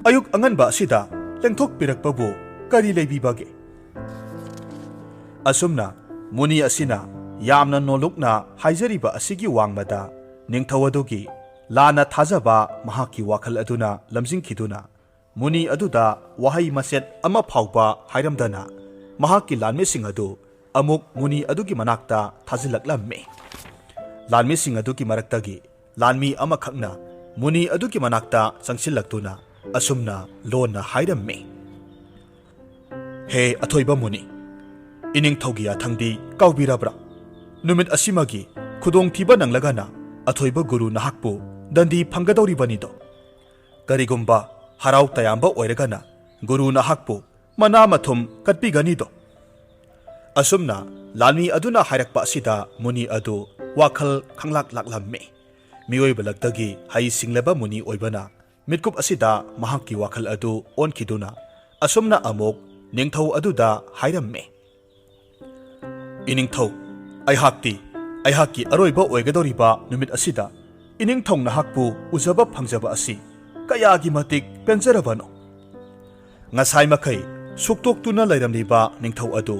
ꯑꯌꯨꯛ ꯑꯉꯟꯕ ꯑꯁꯤꯗ ꯂꯦꯡꯊꯣꯛꯄꯤꯔꯛꯄꯕꯨ ꯀꯔꯤ ꯂꯩꯕꯤꯕꯒꯦ?" ꯑꯁꯨꯝꯅ ꯃꯨꯅꯤ ꯑꯁꯤꯅ ꯌꯥꯝꯅ ꯅꯣꯂꯨꯛꯅ ꯍꯥꯏꯖꯔꯤꯕ ꯑꯁꯤꯒꯤ ꯋꯥꯡꯃꯗ ꯅꯤꯡꯊꯧ ꯑꯗꯨꯒꯤ ꯂꯥꯟꯅ ꯊꯥꯖꯕ ꯃꯍꯥꯛꯀꯤ ꯋꯥꯈꯜ ꯑꯗꯨꯅ ꯂꯝꯖꯤꯡꯈꯤꯗꯨꯅ ꯃꯨꯅꯤ ꯑꯗꯨꯗ ꯋꯥꯍꯩ ꯃꯆꯦꯠ ꯑꯃ ꯐꯥꯎꯕ ꯍꯥꯏꯔꯝꯗꯅ ꯃꯍꯥꯛꯀꯤ ꯂꯥꯟꯃꯤꯁꯤꯡ ꯑꯗꯨ ꯑꯃꯨꯛ ꯃꯨꯅꯤ ꯑꯗꯨꯒꯤ ꯃꯅꯥꯛꯇ ꯊꯥꯖꯤꯜꯂꯛꯂꯝꯃꯤ꯫ ꯂꯥꯟꯃꯤꯁꯤꯡ ꯑꯗꯨꯒꯤ ꯃꯔꯛꯇꯒꯤ ꯂꯥꯟꯃꯤ ꯑꯃꯈꯛꯅ ꯃꯨꯅꯤ ꯑꯗꯨꯒꯤ ꯃꯅꯥꯛꯇ ꯆꯪꯁꯤꯜꯂꯛꯇꯨꯅ ꯑꯁꯨꯝꯅ ꯂꯣꯟꯅ ꯍꯥꯏꯔꯝꯃꯤ, "ꯍꯦ ꯑꯊꯣꯏꯕ ꯃꯨꯅꯤ, ꯏꯅꯤꯡꯊꯧꯒꯤ ꯌꯥꯊꯪꯗꯤ ꯀꯥꯎꯕꯤꯔꯕ꯭ꯔꯥ? ꯅꯨꯃꯤꯠ ꯑꯁꯤꯃꯒꯤ ꯈꯨꯗꯣꯡꯊꯤꯕ ꯅꯪꯂꯒꯅ ꯑꯊꯣꯏꯕ ꯒꯨꯔꯨ ꯅꯍꯥꯛꯄꯨ ꯗꯟꯗꯤ ꯐꯪꯒꯗꯧꯔꯤꯕꯅꯤꯗꯣ꯫ ꯀꯔꯤꯒꯨꯝꯕ ꯍꯔꯥꯎ ꯇꯌꯥꯝꯕ ꯑꯣꯏꯔꯒꯅ ꯒꯨꯔꯨ ꯅꯍꯥꯛꯄꯨ ꯃꯅꯥ ꯃꯊꯨꯝ ꯀꯠꯄꯤꯒꯅꯤꯗꯣ?" ꯑꯁꯨꯝꯅ ꯂꯥꯟꯃꯤ ꯑꯗꯨꯅ ꯍꯥꯏꯔꯛꯄ ꯑꯁꯤꯗ ꯃꯨꯅꯤ ꯑꯗꯨ ꯋꯥꯈꯜ ꯈꯪꯂꯥꯛ ꯂꯥꯛꯂꯝꯃꯤ꯫ ꯃꯤꯑꯣꯏꯕ ꯂꯛꯇꯒꯤ ꯍꯩ ꯁꯤꯡꯂꯕ ꯃꯨꯅꯤ ꯑꯣꯏꯕꯅ ꯃꯤꯠꯀꯨꯞ ꯑꯁꯤꯗ ꯃꯍꯥꯛꯀꯤ ꯋꯥꯈꯜ ꯑꯗꯨ ꯑꯣꯟꯈꯤꯗꯨꯅ ꯑꯁꯨꯝꯅ ꯑꯃꯨꯛ ꯅꯤꯡꯊꯧ ꯑꯗꯨꯗ ꯍꯥꯏꯔꯝꯃꯤ, "ꯏꯅꯤꯡꯊꯧ, ꯑꯩꯍꯥꯛꯇꯤ ꯑꯩꯍꯥꯛꯀꯤ ꯑꯔꯣꯏꯕ ꯑꯣꯏꯒꯗꯧꯔꯤꯕ ꯅꯨꯃꯤꯠ ꯑꯁꯤꯗ ꯏꯅꯤꯡꯊꯧ ꯅꯍꯥꯛꯄꯨ ꯎꯖꯕ ꯐꯪꯖꯕ ꯑꯁꯤ ꯀꯌꯥꯒꯤ ꯃꯇꯤꯛ ꯄꯦꯟꯖꯔꯕꯅꯣ!" ꯉꯁꯥꯏ ꯃꯈꯩ ꯁꯨꯛꯇꯣꯛꯇꯨꯅ ꯂꯩꯔꯝꯂꯤꯕ ꯅꯤꯡꯊꯧ ꯑꯗꯨ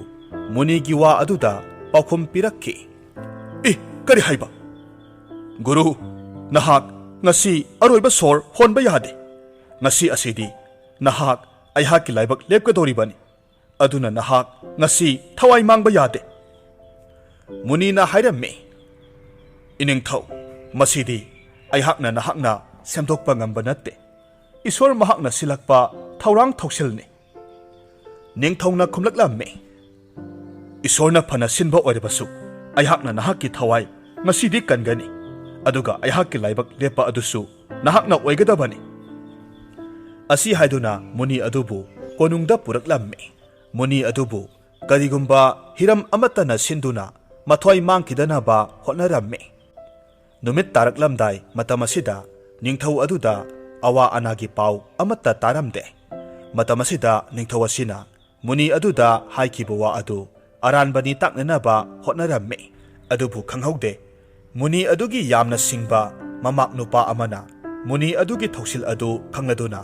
ꯃꯨꯅꯤꯒꯤ ꯋꯥ ꯑꯗꯨꯗ ꯄꯥꯎꯈꯨꯝ ꯄꯤꯔꯛꯈꯤ꯫ "ꯏ, ꯀꯔꯤ ꯍꯥꯏꯕ? ꯒꯨꯔꯨ, ꯅꯍꯥꯛ ꯉꯁꯤ ꯑꯔꯣꯏꯕ ꯁꯣꯔ ꯍꯣꯟꯕ ꯌꯥꯗꯦ꯫ ꯉꯁꯤ ꯑꯁꯤꯗꯤ ꯅꯍꯥꯛ ꯑꯩꯍꯥꯛꯀꯤ ꯂꯥꯏꯕꯛ ꯂꯦꯞꯀꯗꯧꯔꯤꯕꯅꯤ꯫ ꯑꯗꯨꯅ ꯅꯍꯥꯛ ꯉꯁꯤ ꯊꯋꯥꯏ ꯃꯥꯡꯕ ꯌꯥꯗꯦ꯫" ꯃꯨꯅꯤꯅ ꯍꯥꯏꯔꯝꯃꯤ, "ꯏꯅꯤꯡꯊꯧ, ꯃꯁꯤꯗꯤ ꯑꯩꯍꯥꯛꯅ ꯅꯍꯥꯛꯅ ꯁꯦꯝꯗꯣꯛꯄ ꯉꯝꯕ ꯅꯠꯇꯦ꯫ ꯏꯁꯣꯔ ꯃꯍꯥꯛꯅ ꯁꯤꯜꯂꯛꯄ ꯊꯧꯔꯥꯡ ꯊꯧꯁꯤꯜꯅꯤ꯫" ꯅꯤꯡꯊꯧꯅ ꯈꯨꯝꯂꯛꯂꯝꯃꯤ, "ꯏꯁꯣꯔꯅ ꯐꯅ ꯁꯤꯟꯕ ꯑꯣꯏꯔꯕꯁꯨ, ꯑꯩꯍꯥꯛꯅ ꯅꯍꯥꯛꯀꯤ ꯊꯋꯥꯏ ꯉꯁꯤꯗꯤ ꯀꯟꯒꯅꯤ, ꯑꯗꯨꯒ ꯑꯩꯍꯥꯛꯀꯤ ꯂꯥꯏꯕꯛ ꯂꯦꯞꯄ ꯑꯗꯨꯁꯨ ꯅꯍꯥꯛꯅ ꯑꯣꯏꯒꯗꯕꯅꯤ꯫" ꯑꯁꯤ ꯍꯥꯏꯗꯨꯅ ꯃꯨꯅꯤ ꯑꯗꯨꯕꯨ ꯀꯣꯅꯨꯡꯗ ꯄꯨꯔꯛꯂꯝꯃꯤ꯫ ꯃꯨꯅꯤ ꯑꯗꯨꯕꯨ ꯀꯔꯤꯒꯨꯝꯕ ꯍꯤꯔꯝ ꯑꯃꯠꯇꯅ ꯁꯤꯟꯗꯨꯅ ꯃꯊ꯭ꯋꯥꯏ ꯃꯥꯡꯈꯤꯗꯅꯕ ꯍꯣꯠꯅꯔꯝꯃꯤ꯫ ꯅꯨꯃꯤꯠ ꯇꯥꯔꯛꯂꯝꯗꯥꯏ ꯃꯇꯝ ꯑꯁꯤꯗ ꯅꯤꯡꯊꯧ ꯑꯗꯨꯗ ꯑꯋꯥ ꯑꯅꯥꯒꯤ ꯄꯥꯎ ꯑꯃꯠꯇ ꯇꯥꯔꯝꯗꯦ꯫ ꯃꯇꯝ ꯑꯁꯤꯗ ꯅꯤꯡꯊꯧ ꯑꯁꯤꯅ ꯃꯨꯅꯤ ꯑꯗꯨꯗ ꯍꯥꯏꯈꯤꯕ ꯋꯥ ꯑꯗꯨ ꯑꯔꯥꯟꯕꯅꯤ ꯇꯥꯛꯅꯅꯕ ꯍꯣꯠꯅꯔꯝꯃꯤ꯫ ꯑꯗꯨꯕꯨ ꯈꯪꯍꯧꯗꯦ, ꯃꯨꯅꯤ ꯑꯗꯨꯒꯤ ꯌꯥꯝꯅ ꯁꯤꯡꯕ ꯃꯃꯥꯛ ꯅꯨꯄꯥ ꯑꯃꯅ ꯃꯨꯅꯤ ꯑꯗꯨꯒꯤ ꯊꯧꯁꯤꯜ ꯑꯗꯨ ꯈꯪꯂꯗꯨꯅ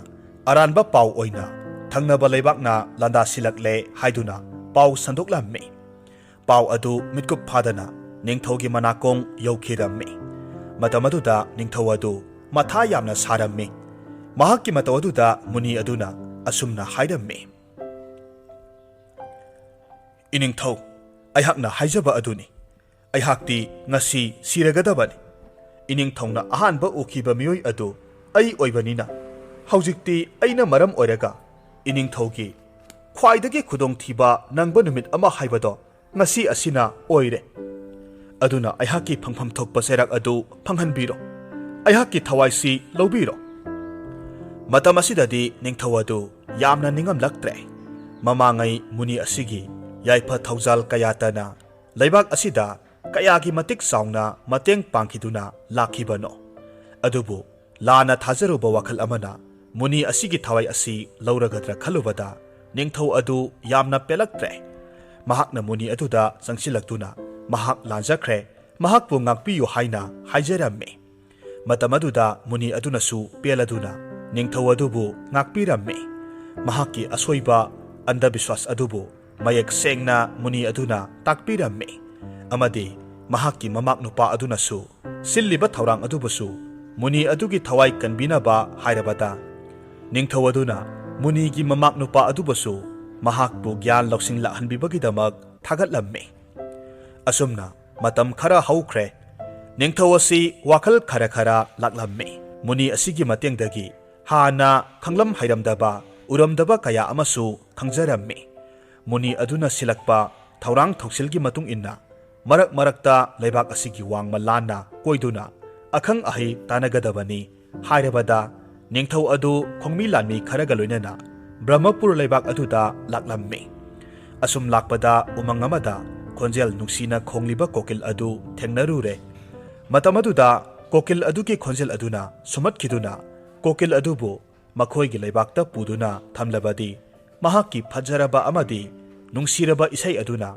ꯑꯔꯥꯟꯕ ꯄꯥꯎ ꯑꯣꯏꯅ ꯊꯪꯅꯕ ꯂꯩꯕꯥꯛꯅ ꯂꯥꯟꯗꯥꯁꯤꯜꯂꯛꯂꯦ ꯍꯥꯏꯗꯨꯅ ꯄꯥꯎ ꯁꯟꯗꯣꯛꯂꯝꯃꯤ꯫ ꯄꯥꯎ ꯑꯗꯨ ꯃꯤꯠꯀꯨꯞ ꯐꯥꯗꯅ ꯅꯤꯡꯊꯧꯒꯤ ꯃꯅꯥꯀꯣꯡ ꯌꯧꯈꯤꯔꯝꯃꯤ꯫ ꯃꯇꯝ ꯑꯗꯨꯗ ꯅꯤꯡꯊꯧ ꯑꯗꯨ ꯃꯊꯥ ꯌꯥꯝꯅ ꯁꯥꯔꯝꯃꯤ꯫ ꯃꯍꯥꯛꯀꯤ ꯃꯇꯧ ꯑꯗꯨꯗ ꯃꯨꯅꯤ ꯑꯗꯨꯅ ꯑꯁꯨꯝꯅ ꯍꯥꯏꯔꯝꯃꯤ, "ꯏꯅꯤꯡꯊꯧ, ꯑꯩꯍꯥꯛꯅ ꯍꯥꯏꯖꯕ ꯑꯗꯨꯅꯤ꯫ ꯑꯩꯍꯥꯛꯇꯤ ꯉꯁꯤ ꯁꯤꯔꯒꯗꯕꯅꯤ꯫ ꯏꯅꯤꯡꯊꯧꯅ ꯑꯍꯥꯟꯕ ꯎꯈꯤꯕ ꯃꯤꯑꯣꯏ ꯑꯗꯨ ꯑꯩ ꯑꯣꯏꯕꯅꯤꯅ, ꯍꯧꯖꯤꯛꯇꯤ ꯑꯩꯅ ꯃꯔꯝ ꯑꯣꯏꯔꯒ ꯏꯅꯤꯡꯊꯧꯒꯤ ꯈ꯭ꯋꯥꯏꯗꯒꯤ ꯈꯨꯗꯣꯡꯊꯤꯕ ꯅꯪꯕ ꯅꯨꯃꯤꯠ ꯑꯃ ꯍꯥꯏꯕꯗꯣ ꯉꯁꯤ ꯑꯁꯤꯅ ꯑꯣꯏꯔꯦ꯫ ꯑꯗꯨꯅ ꯑꯩꯍꯥꯛꯀꯤ ꯐꯪꯐꯝ ꯊꯣꯛꯄ ꯆꯩꯔꯥꯛ ꯑꯗꯨ ꯐꯪꯍꯟꯕꯤꯔꯣ꯫ ꯑꯩꯍꯥꯛꯀꯤ ꯊꯋꯥꯏꯁꯤ ꯂꯧꯕꯤꯔꯣ꯫" ꯃꯇꯝ ꯑꯁꯤꯗꯗꯤ ꯅꯤꯡꯊꯧ ꯑꯗꯨ ꯌꯥꯝꯅ ꯅꯤꯡꯉꯝꯂꯛꯇ꯭ꯔꯦ꯫ ꯃꯃꯥꯡꯉꯩ ꯃꯨꯅꯤ ꯑꯁꯤꯒꯤ ꯌꯥꯏꯐ ꯊꯧꯖꯥꯜ ꯀꯌꯥꯇꯅ ꯂꯩꯕꯥꯛ ꯑꯁꯤꯗ ꯀꯌꯥꯒꯤ ꯃꯇꯤꯛ ꯆꯥꯎꯅ ꯃꯇꯦꯡ ꯄꯥꯡꯈꯤꯗꯨꯅ ꯂꯥꯛꯈꯤꯕꯅꯣ꯫ ꯑꯗꯨꯕꯨ ꯂꯥꯟꯅ ꯊꯥꯖꯔꯨꯕ ꯋꯥꯈꯜ ꯑꯃꯅ ꯃꯨꯅꯤ ꯑꯁꯤꯒꯤ ꯊꯋꯥꯏ ꯑꯁꯤ ꯂꯧꯔꯒꯗ꯭ꯔꯥ ꯈꯜꯂꯨꯕꯗ ꯅꯤꯡꯊꯧ ꯑꯗꯨ ꯌꯥꯝꯅ ꯄꯦꯜꯂꯛꯇ꯭ꯔꯦ꯫ ꯃꯍꯥꯛꯅ ꯃꯨꯅꯤ ꯑꯗꯨꯗ ꯆꯪꯁꯤꯜꯂꯛꯇꯨꯅ ꯃꯍꯥꯛ ꯂꯥꯟꯖꯈ꯭ꯔꯦ, ꯃꯍꯥꯛꯄꯨ ꯉꯥꯛꯄꯤꯌꯨ ꯍꯥꯏꯅ ꯍꯥꯏꯖꯔꯝꯃꯤ꯫ ꯃꯇꯝ ꯑꯗꯨꯗ ꯃꯨꯅꯤ ꯑꯗꯨꯅꯁꯨ ꯄꯦꯜꯂꯗꯨꯅ ꯅꯤꯡꯊꯧ ꯑꯗꯨꯕꯨ ꯉꯥꯛꯄꯤꯔꯝꯃꯤ꯫ ꯃꯍꯥꯛꯀꯤ ꯑꯁꯣꯏꯕ, ꯑꯟꯙꯕꯤꯁ꯭ꯋꯥꯁ ꯑꯗꯨꯕꯨ ꯃꯌꯦꯛ ꯁꯦꯡꯅ ꯃꯨꯅꯤ ꯑꯗꯨꯅ ꯇꯥꯛꯄꯤꯔꯝꯃꯤ, ꯑꯃꯗꯤ ꯃꯍꯥꯛꯀꯤ ꯃꯃꯥꯛ ꯅꯨꯄꯥ ꯑꯗꯨꯅꯁꯨ ꯁꯤꯜꯂꯤꯕ ꯊꯧꯔꯥꯡ ꯑꯗꯨꯕꯨꯁꯨ ꯃꯨꯅꯤ ꯑꯗꯨꯒꯤ ꯊꯋꯥꯏ ꯀꯟꯕꯤꯅꯕ ꯍꯥꯏꯔꯕꯗ, ꯅꯤꯡꯊꯧ ꯑꯗꯨꯅ ꯃꯨꯅꯤꯒꯤ ꯃꯃꯥꯛ ꯅꯨꯄꯥ ꯑꯗꯨꯕꯨꯁꯨ ꯃꯍꯥꯛꯄꯨ ꯒ꯭ꯌꯥꯟ ꯂꯧꯁꯤꯡ ꯂꯥꯛꯍꯟꯕꯤꯕꯒꯤꯗꯃꯛ ꯊꯥꯒꯠꯂꯝꯃꯤ꯫ ꯑꯁꯨꯝꯅ ꯃꯇꯝ ꯈꯔ ꯍꯧꯈ꯭ꯔꯦ꯫ ꯅꯤꯡꯊꯧ ꯑꯁꯤ ꯋꯥꯈꯜ ꯈꯔ ꯈꯔ ꯂꯥꯛꯂꯝꯃꯤ꯫ ꯃꯨꯅꯤ ꯑꯁꯤꯒꯤ ꯃꯇꯦꯡꯗꯒꯤ ꯍꯥꯟꯅ ꯈꯪꯂꯝ ꯍꯩꯔꯝꯗꯕ, ꯎꯔꯝꯗꯕ ꯀꯌꯥ ꯑꯃꯁꯨ ꯈꯪꯖꯔꯝꯃꯤ꯫ ꯃꯨꯅꯤ ꯑꯗꯨꯅ ꯁꯤꯜꯂꯛꯄ ꯊꯧꯔꯥꯡ ꯊꯧꯁꯤꯜꯒꯤ ꯃꯇꯨꯡ ꯏꯟꯅ ꯃꯔꯛ ꯃꯔꯛꯇ ꯂꯩꯕꯥꯛ ꯑꯁꯤꯒꯤ ꯋꯥꯡꯃ ꯂꯥꯟꯅ ꯀꯣꯏꯗꯨꯅ ꯑꯈꯪ ꯑꯍꯩ ꯇꯥꯟꯅꯒꯗꯕꯅꯤ ꯍꯥꯏꯔꯕꯗ, ꯅꯤꯡꯊꯧ ꯑꯗꯨ ꯈꯣꯡꯃꯤ ꯂꯥꯟꯃꯤ ꯈꯔꯒ ꯂꯣꯏꯅꯅ ꯕ꯭ꯔꯍꯃꯄꯨꯔ ꯂꯩꯕꯥꯛ ꯑꯗꯨꯗ ꯂꯥꯛꯂꯝꯃꯤ꯫ ꯑꯁꯨꯝ ꯂꯥꯛꯄꯗ ꯎꯃꯪ ꯑꯃꯗ ꯈꯣꯟꯖꯦꯜ ꯅꯨꯡꯁꯤꯅ ꯈꯣꯡꯂꯤꯕ ꯀꯣꯀꯤꯜ ꯑꯗꯨ ꯊꯦꯡꯅꯔꯨꯔꯦ꯫ ꯃꯇꯝ ꯑꯗꯨꯗ ꯀꯣꯀꯤꯜ ꯑꯗꯨꯒꯤ ꯈꯣꯟꯖꯦꯜ ꯑꯗꯨꯅ ꯁꯨꯝꯍꯠꯈꯤꯗꯨꯅ ꯀꯣꯀꯤꯜ ꯑꯗꯨꯕꯨ ꯃꯈꯣꯏꯒꯤ ꯂꯩꯕꯥꯛꯇ ꯄꯨꯗꯨꯅ ꯊꯝꯂꯕꯗꯤ ꯃꯍꯥꯛꯀꯤ ꯐꯖꯔꯕ ꯑꯃꯗꯤ ꯅꯨꯡꯁꯤꯔꯕ ꯏꯁꯩ ꯑꯗꯨꯅ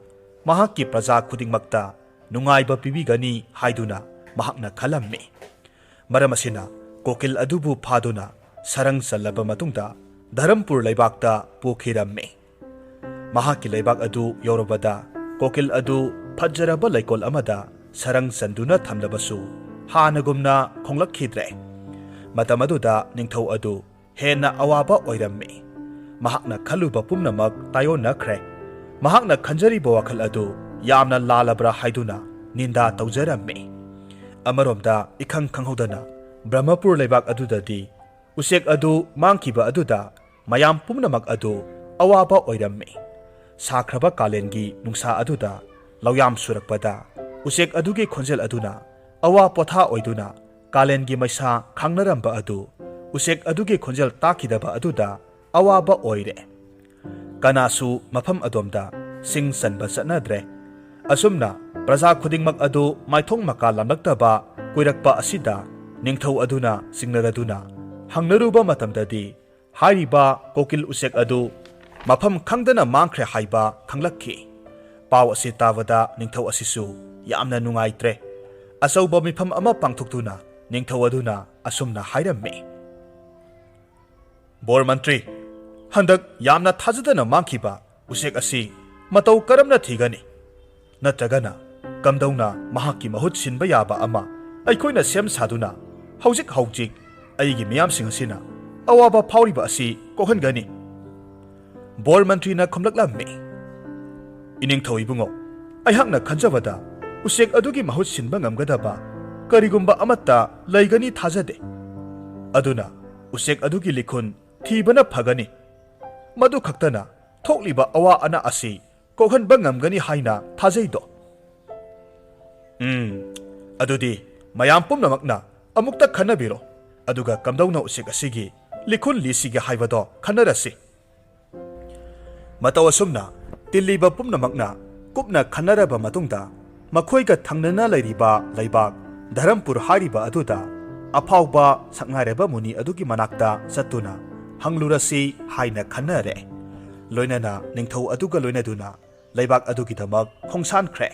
ꯃꯍꯥꯛꯀꯤ ꯄ꯭ꯔꯖꯥ ꯈꯨꯗꯤꯡꯃꯛꯇ ꯅꯨꯡꯉꯥꯏꯕ ꯄꯤꯕꯤꯒꯅꯤ ꯍꯥꯏꯗꯨꯅ ꯃꯍꯥꯛꯅ ꯈꯜꯂꯝꯃꯤ꯫ ꯃꯔꯝ ꯑꯁꯤꯅ ꯀꯣꯀꯤꯜ ꯑꯗꯨꯕꯨ ꯐꯥꯗꯨꯅ ꯁꯔꯪ ꯆꯜꯂꯕ ꯃꯇꯨꯡꯗ ꯙꯔꯝꯄꯨꯔ ꯂꯩꯕꯥꯛꯇ ꯄꯨꯈꯤꯔꯝꯃꯤ꯫ ꯃꯍꯥꯛꯀꯤ ꯂꯩꯕꯥꯛ ꯑꯗꯨ ꯌꯧꯔꯕꯗ ꯀꯣꯀꯤꯜ ꯑꯗꯨ ꯐꯖꯔꯕ ꯂꯩꯀꯣꯜ ꯑꯃꯗ ꯁꯔꯪ ꯆꯟꯗꯨꯅ ꯊꯝꯂꯕꯁꯨ ꯍꯥꯟꯅꯒꯨꯝꯅ ꯈꯣꯡꯂꯛꯈꯤꯗ꯭ꯔꯦ꯫ ꯃꯇꯝ ꯑꯗꯨꯗ ꯅꯤꯡꯊꯧ ꯑꯗꯨ ꯍꯦꯟꯅ ꯑꯋꯥꯕ ꯑꯣꯏꯔꯝꯃꯤ꯫ ꯃꯍꯥꯛꯅ ꯈꯜꯂꯨꯕ ꯄꯨꯝꯅꯃꯛ ꯇꯥꯏꯑꯣꯟꯅꯈ꯭ꯔꯦ꯫ ꯃꯍꯥꯛꯅ ꯈꯟꯖꯔꯤꯕ ꯋꯥꯈꯜ ꯑꯗꯨ ꯌꯥꯝꯅ ꯂꯥꯜꯂꯕ꯭ꯔꯥ ꯍꯥꯏꯗꯨꯅ ꯅꯤꯟꯗꯥ ꯇꯧꯖꯔꯝꯃꯤ꯫ ꯑꯃꯔꯣꯝꯗ ꯏꯈꯪ ꯈꯪꯍꯧꯗꯅ ꯕ꯭ꯔꯍꯃꯄꯨꯔ ꯂꯩꯕꯥꯛ ꯑꯗꯨꯗꯗꯤ ꯎꯆꯦꯛ ꯑꯗꯨ ꯃꯥꯡꯈꯤꯕ ꯑꯗꯨꯗ ꯃꯌꯥꯝ ꯄꯨꯝꯅꯃꯛ ꯑꯗꯨ ꯑꯋꯥꯕ ꯑꯣꯏꯔꯝꯃꯤ꯫ ꯁꯥꯈ꯭ꯔꯕ ꯀꯥꯂꯦꯟꯒꯤ ꯅꯨꯡꯁꯥ ꯑꯗꯨꯗ ꯂꯧꯌꯥꯝ ꯁꯨꯔꯛꯄꯗ ꯎꯆꯦꯛ ꯑꯗꯨꯒꯤ ꯈꯣꯟꯖꯦꯜ ꯑꯗꯨꯅ ꯑꯋꯥ ꯄꯣꯊꯥ ꯑꯣꯏꯗꯨꯅ ꯀꯥꯂꯦꯟꯒꯤ ꯃꯩꯁꯥ ꯈꯥꯡꯅꯔꯝꯕ ꯑꯗꯨ ꯎꯆꯦꯛ ꯑꯗꯨꯒꯤ ꯈꯣꯟꯖꯦꯜ ꯇꯥꯈꯤꯗꯕ ꯑꯗꯨꯗ ꯑꯋꯥꯕ ꯑꯣꯏꯔꯦ꯫ ꯀꯅꯥꯁꯨ ꯃꯐꯝ ꯑꯗꯣꯝꯗ ꯁꯤꯡ ꯆꯟꯕ ꯆꯠꯅꯗ꯭ꯔꯦ꯫ ꯑꯁꯨꯝꯅ ꯄ꯭ꯔꯖꯥ ꯈꯨꯗꯤꯡꯃꯛ ꯑꯗꯨ ꯃꯥꯏꯊꯣꯡ ꯃꯀꯥ ꯂꯥꯝꯂꯛꯇꯕ ꯀꯨꯏꯔꯛꯄ ꯑꯁꯤꯗ ꯅꯤꯡꯊꯧ ꯑꯗꯨꯅ ꯆꯤꯡꯅꯔꯗꯨꯅ ꯍꯪꯅꯔꯨꯕ ꯃꯇꯝꯗꯗꯤ ꯍꯥꯏꯔꯤꯕ ꯀꯣꯀꯤꯜ ꯎꯆꯦꯛ ꯑꯗꯨ ꯃꯐꯝ ꯈꯪꯗꯅ ꯃꯥꯡꯈ꯭ꯔꯦ ꯍꯥꯏꯕ ꯈꯪꯂꯛꯈꯤ꯫ ꯄꯥꯎ ꯑꯁꯤ ꯇꯥꯕꯗ ꯅꯤꯡꯊꯧ ꯑꯁꯤꯁꯨ ꯌꯥꯝꯅ ꯅꯨꯡꯉꯥꯏꯇ꯭ꯔꯦ꯫ ꯑꯆꯧꯕ ꯃꯤꯐꯝ ꯑꯃ ꯄꯥꯡꯊꯣꯛꯇꯨꯅ ꯅꯤꯡꯊꯧ ꯑꯗꯨꯅ ꯑꯁꯨꯝꯅ ꯍꯥꯏꯔꯝꯃꯤ, "ꯕꯣꯔ ꯃꯟꯇ꯭ꯔꯤ, ꯍꯟꯗꯛ ꯌꯥꯝꯅ ꯊꯥꯖꯗꯅ ꯃꯥꯡꯈꯤꯕ ꯎꯆꯦꯛ ꯑꯁꯤ ꯃꯇꯧ ꯀꯔꯝꯅ ꯊꯤꯒꯅꯤ? ꯅꯠꯇ꯭ꯔꯒꯅ ꯀꯝꯗꯧꯅ ꯃꯍꯥꯛꯀꯤ ꯃꯍꯨꯠ ꯁꯤꯟꯕ ꯌꯥꯕ ꯑꯃ ꯑꯩꯈꯣꯏꯅ ꯁꯦꯝ ꯁꯥꯗꯨꯅ ꯍꯧꯖꯤꯛ ꯍꯧꯖꯤꯛ ꯑꯩꯒꯤ ꯃꯤꯌꯥꯝꯁꯤꯡ ꯑꯁꯤꯅ ꯑꯋꯥꯕ ꯐꯥꯎꯔꯤꯕ ꯑꯁꯤ ꯀꯣꯛꯍꯟꯒꯅꯤ?" ꯕꯣꯔ ꯃꯟꯇ꯭ꯔꯤꯅ ꯈꯨꯝꯂꯛꯂꯝꯃꯤ, "ꯏꯅꯤꯡꯊꯧ ꯏꯕꯨꯡꯉꯣ, ꯑꯩꯍꯥꯛꯅ ꯈꯟꯖꯕꯗ ꯎꯆꯦꯛ ꯑꯗꯨꯒꯤ ꯃꯍꯨꯠ ꯁꯤꯟꯕ ꯉꯝꯒꯗꯕ ꯀꯔꯤꯒꯨꯝꯕ ꯑꯃꯠꯇ ꯂꯩꯒꯅꯤ ꯊꯥꯖꯗꯦ꯫ ꯑꯗꯨꯅ ꯎꯆꯦꯛ ꯑꯗꯨꯒꯤ ꯂꯤꯈꯨꯟ ꯊꯤꯕꯅ ꯐꯒꯅꯤ꯫ ꯃꯗꯨ ꯈꯛꯇꯅ ꯊꯣꯛꯂꯤꯕ ꯑꯋꯥ ꯑꯅꯥ ꯑꯁꯤ ꯀꯣꯛꯍꯟꯕ ꯉꯝꯒꯅꯤ ꯍꯥꯏꯅ ꯊꯥꯖꯩꯗꯣ꯫ ꯎꯝ, ꯑꯗꯨꯗꯤ ꯃꯌꯥꯝ ꯄꯨꯝꯅꯃꯛꯅ ꯑꯃꯨꯛꯇ ꯈꯟꯅꯕꯤꯔꯣ, ꯑꯗꯨꯒ ꯀꯝꯗꯧꯅ ꯎꯆꯦꯛ ꯑꯁꯤꯒꯤ ꯂꯤꯈꯨꯟ ꯂꯤꯁꯤꯒꯦ ꯍꯥꯏꯕꯗꯣ ꯈꯟꯅꯔꯁꯤ꯫" ꯃꯇꯧ ꯑꯁꯨꯝꯅ ꯇꯤꯜꯂꯤꯕ ꯄꯨꯝꯅꯃꯛꯅ ꯀꯨꯞꯅ ꯈꯟꯅꯔꯕ ꯃꯇꯨꯡꯗ, ꯃꯈꯣꯏꯒ ꯊꯪꯅꯅ ꯂꯩꯔꯤꯕ ꯂꯩꯕꯥꯛ ꯙꯔꯝꯄꯨꯔ ꯍꯥꯏꯔꯤꯕ ꯑꯗꯨꯗ ꯑꯐꯥꯎꯕ ꯁꯛꯅꯥꯏꯔꯕ ꯃꯨꯅꯤ ꯑꯗꯨꯒꯤ ꯃꯅꯥꯛꯇ ꯆꯠꯇꯨꯅ ꯍꯪꯂꯨꯔꯁꯤ ꯍꯥꯏꯅ ꯈꯟꯅꯔꯦ꯫ ꯂꯣꯏꯅꯅ ꯅꯤꯡꯊꯧ ꯑꯗꯨꯒ ꯂꯣꯏꯅꯗꯨꯅ ꯂꯩꯕꯥꯛ ꯑꯗꯨꯒꯤꯗꯃꯛ ꯈꯣꯡꯁꯥꯟꯈ꯭ꯔꯦ꯫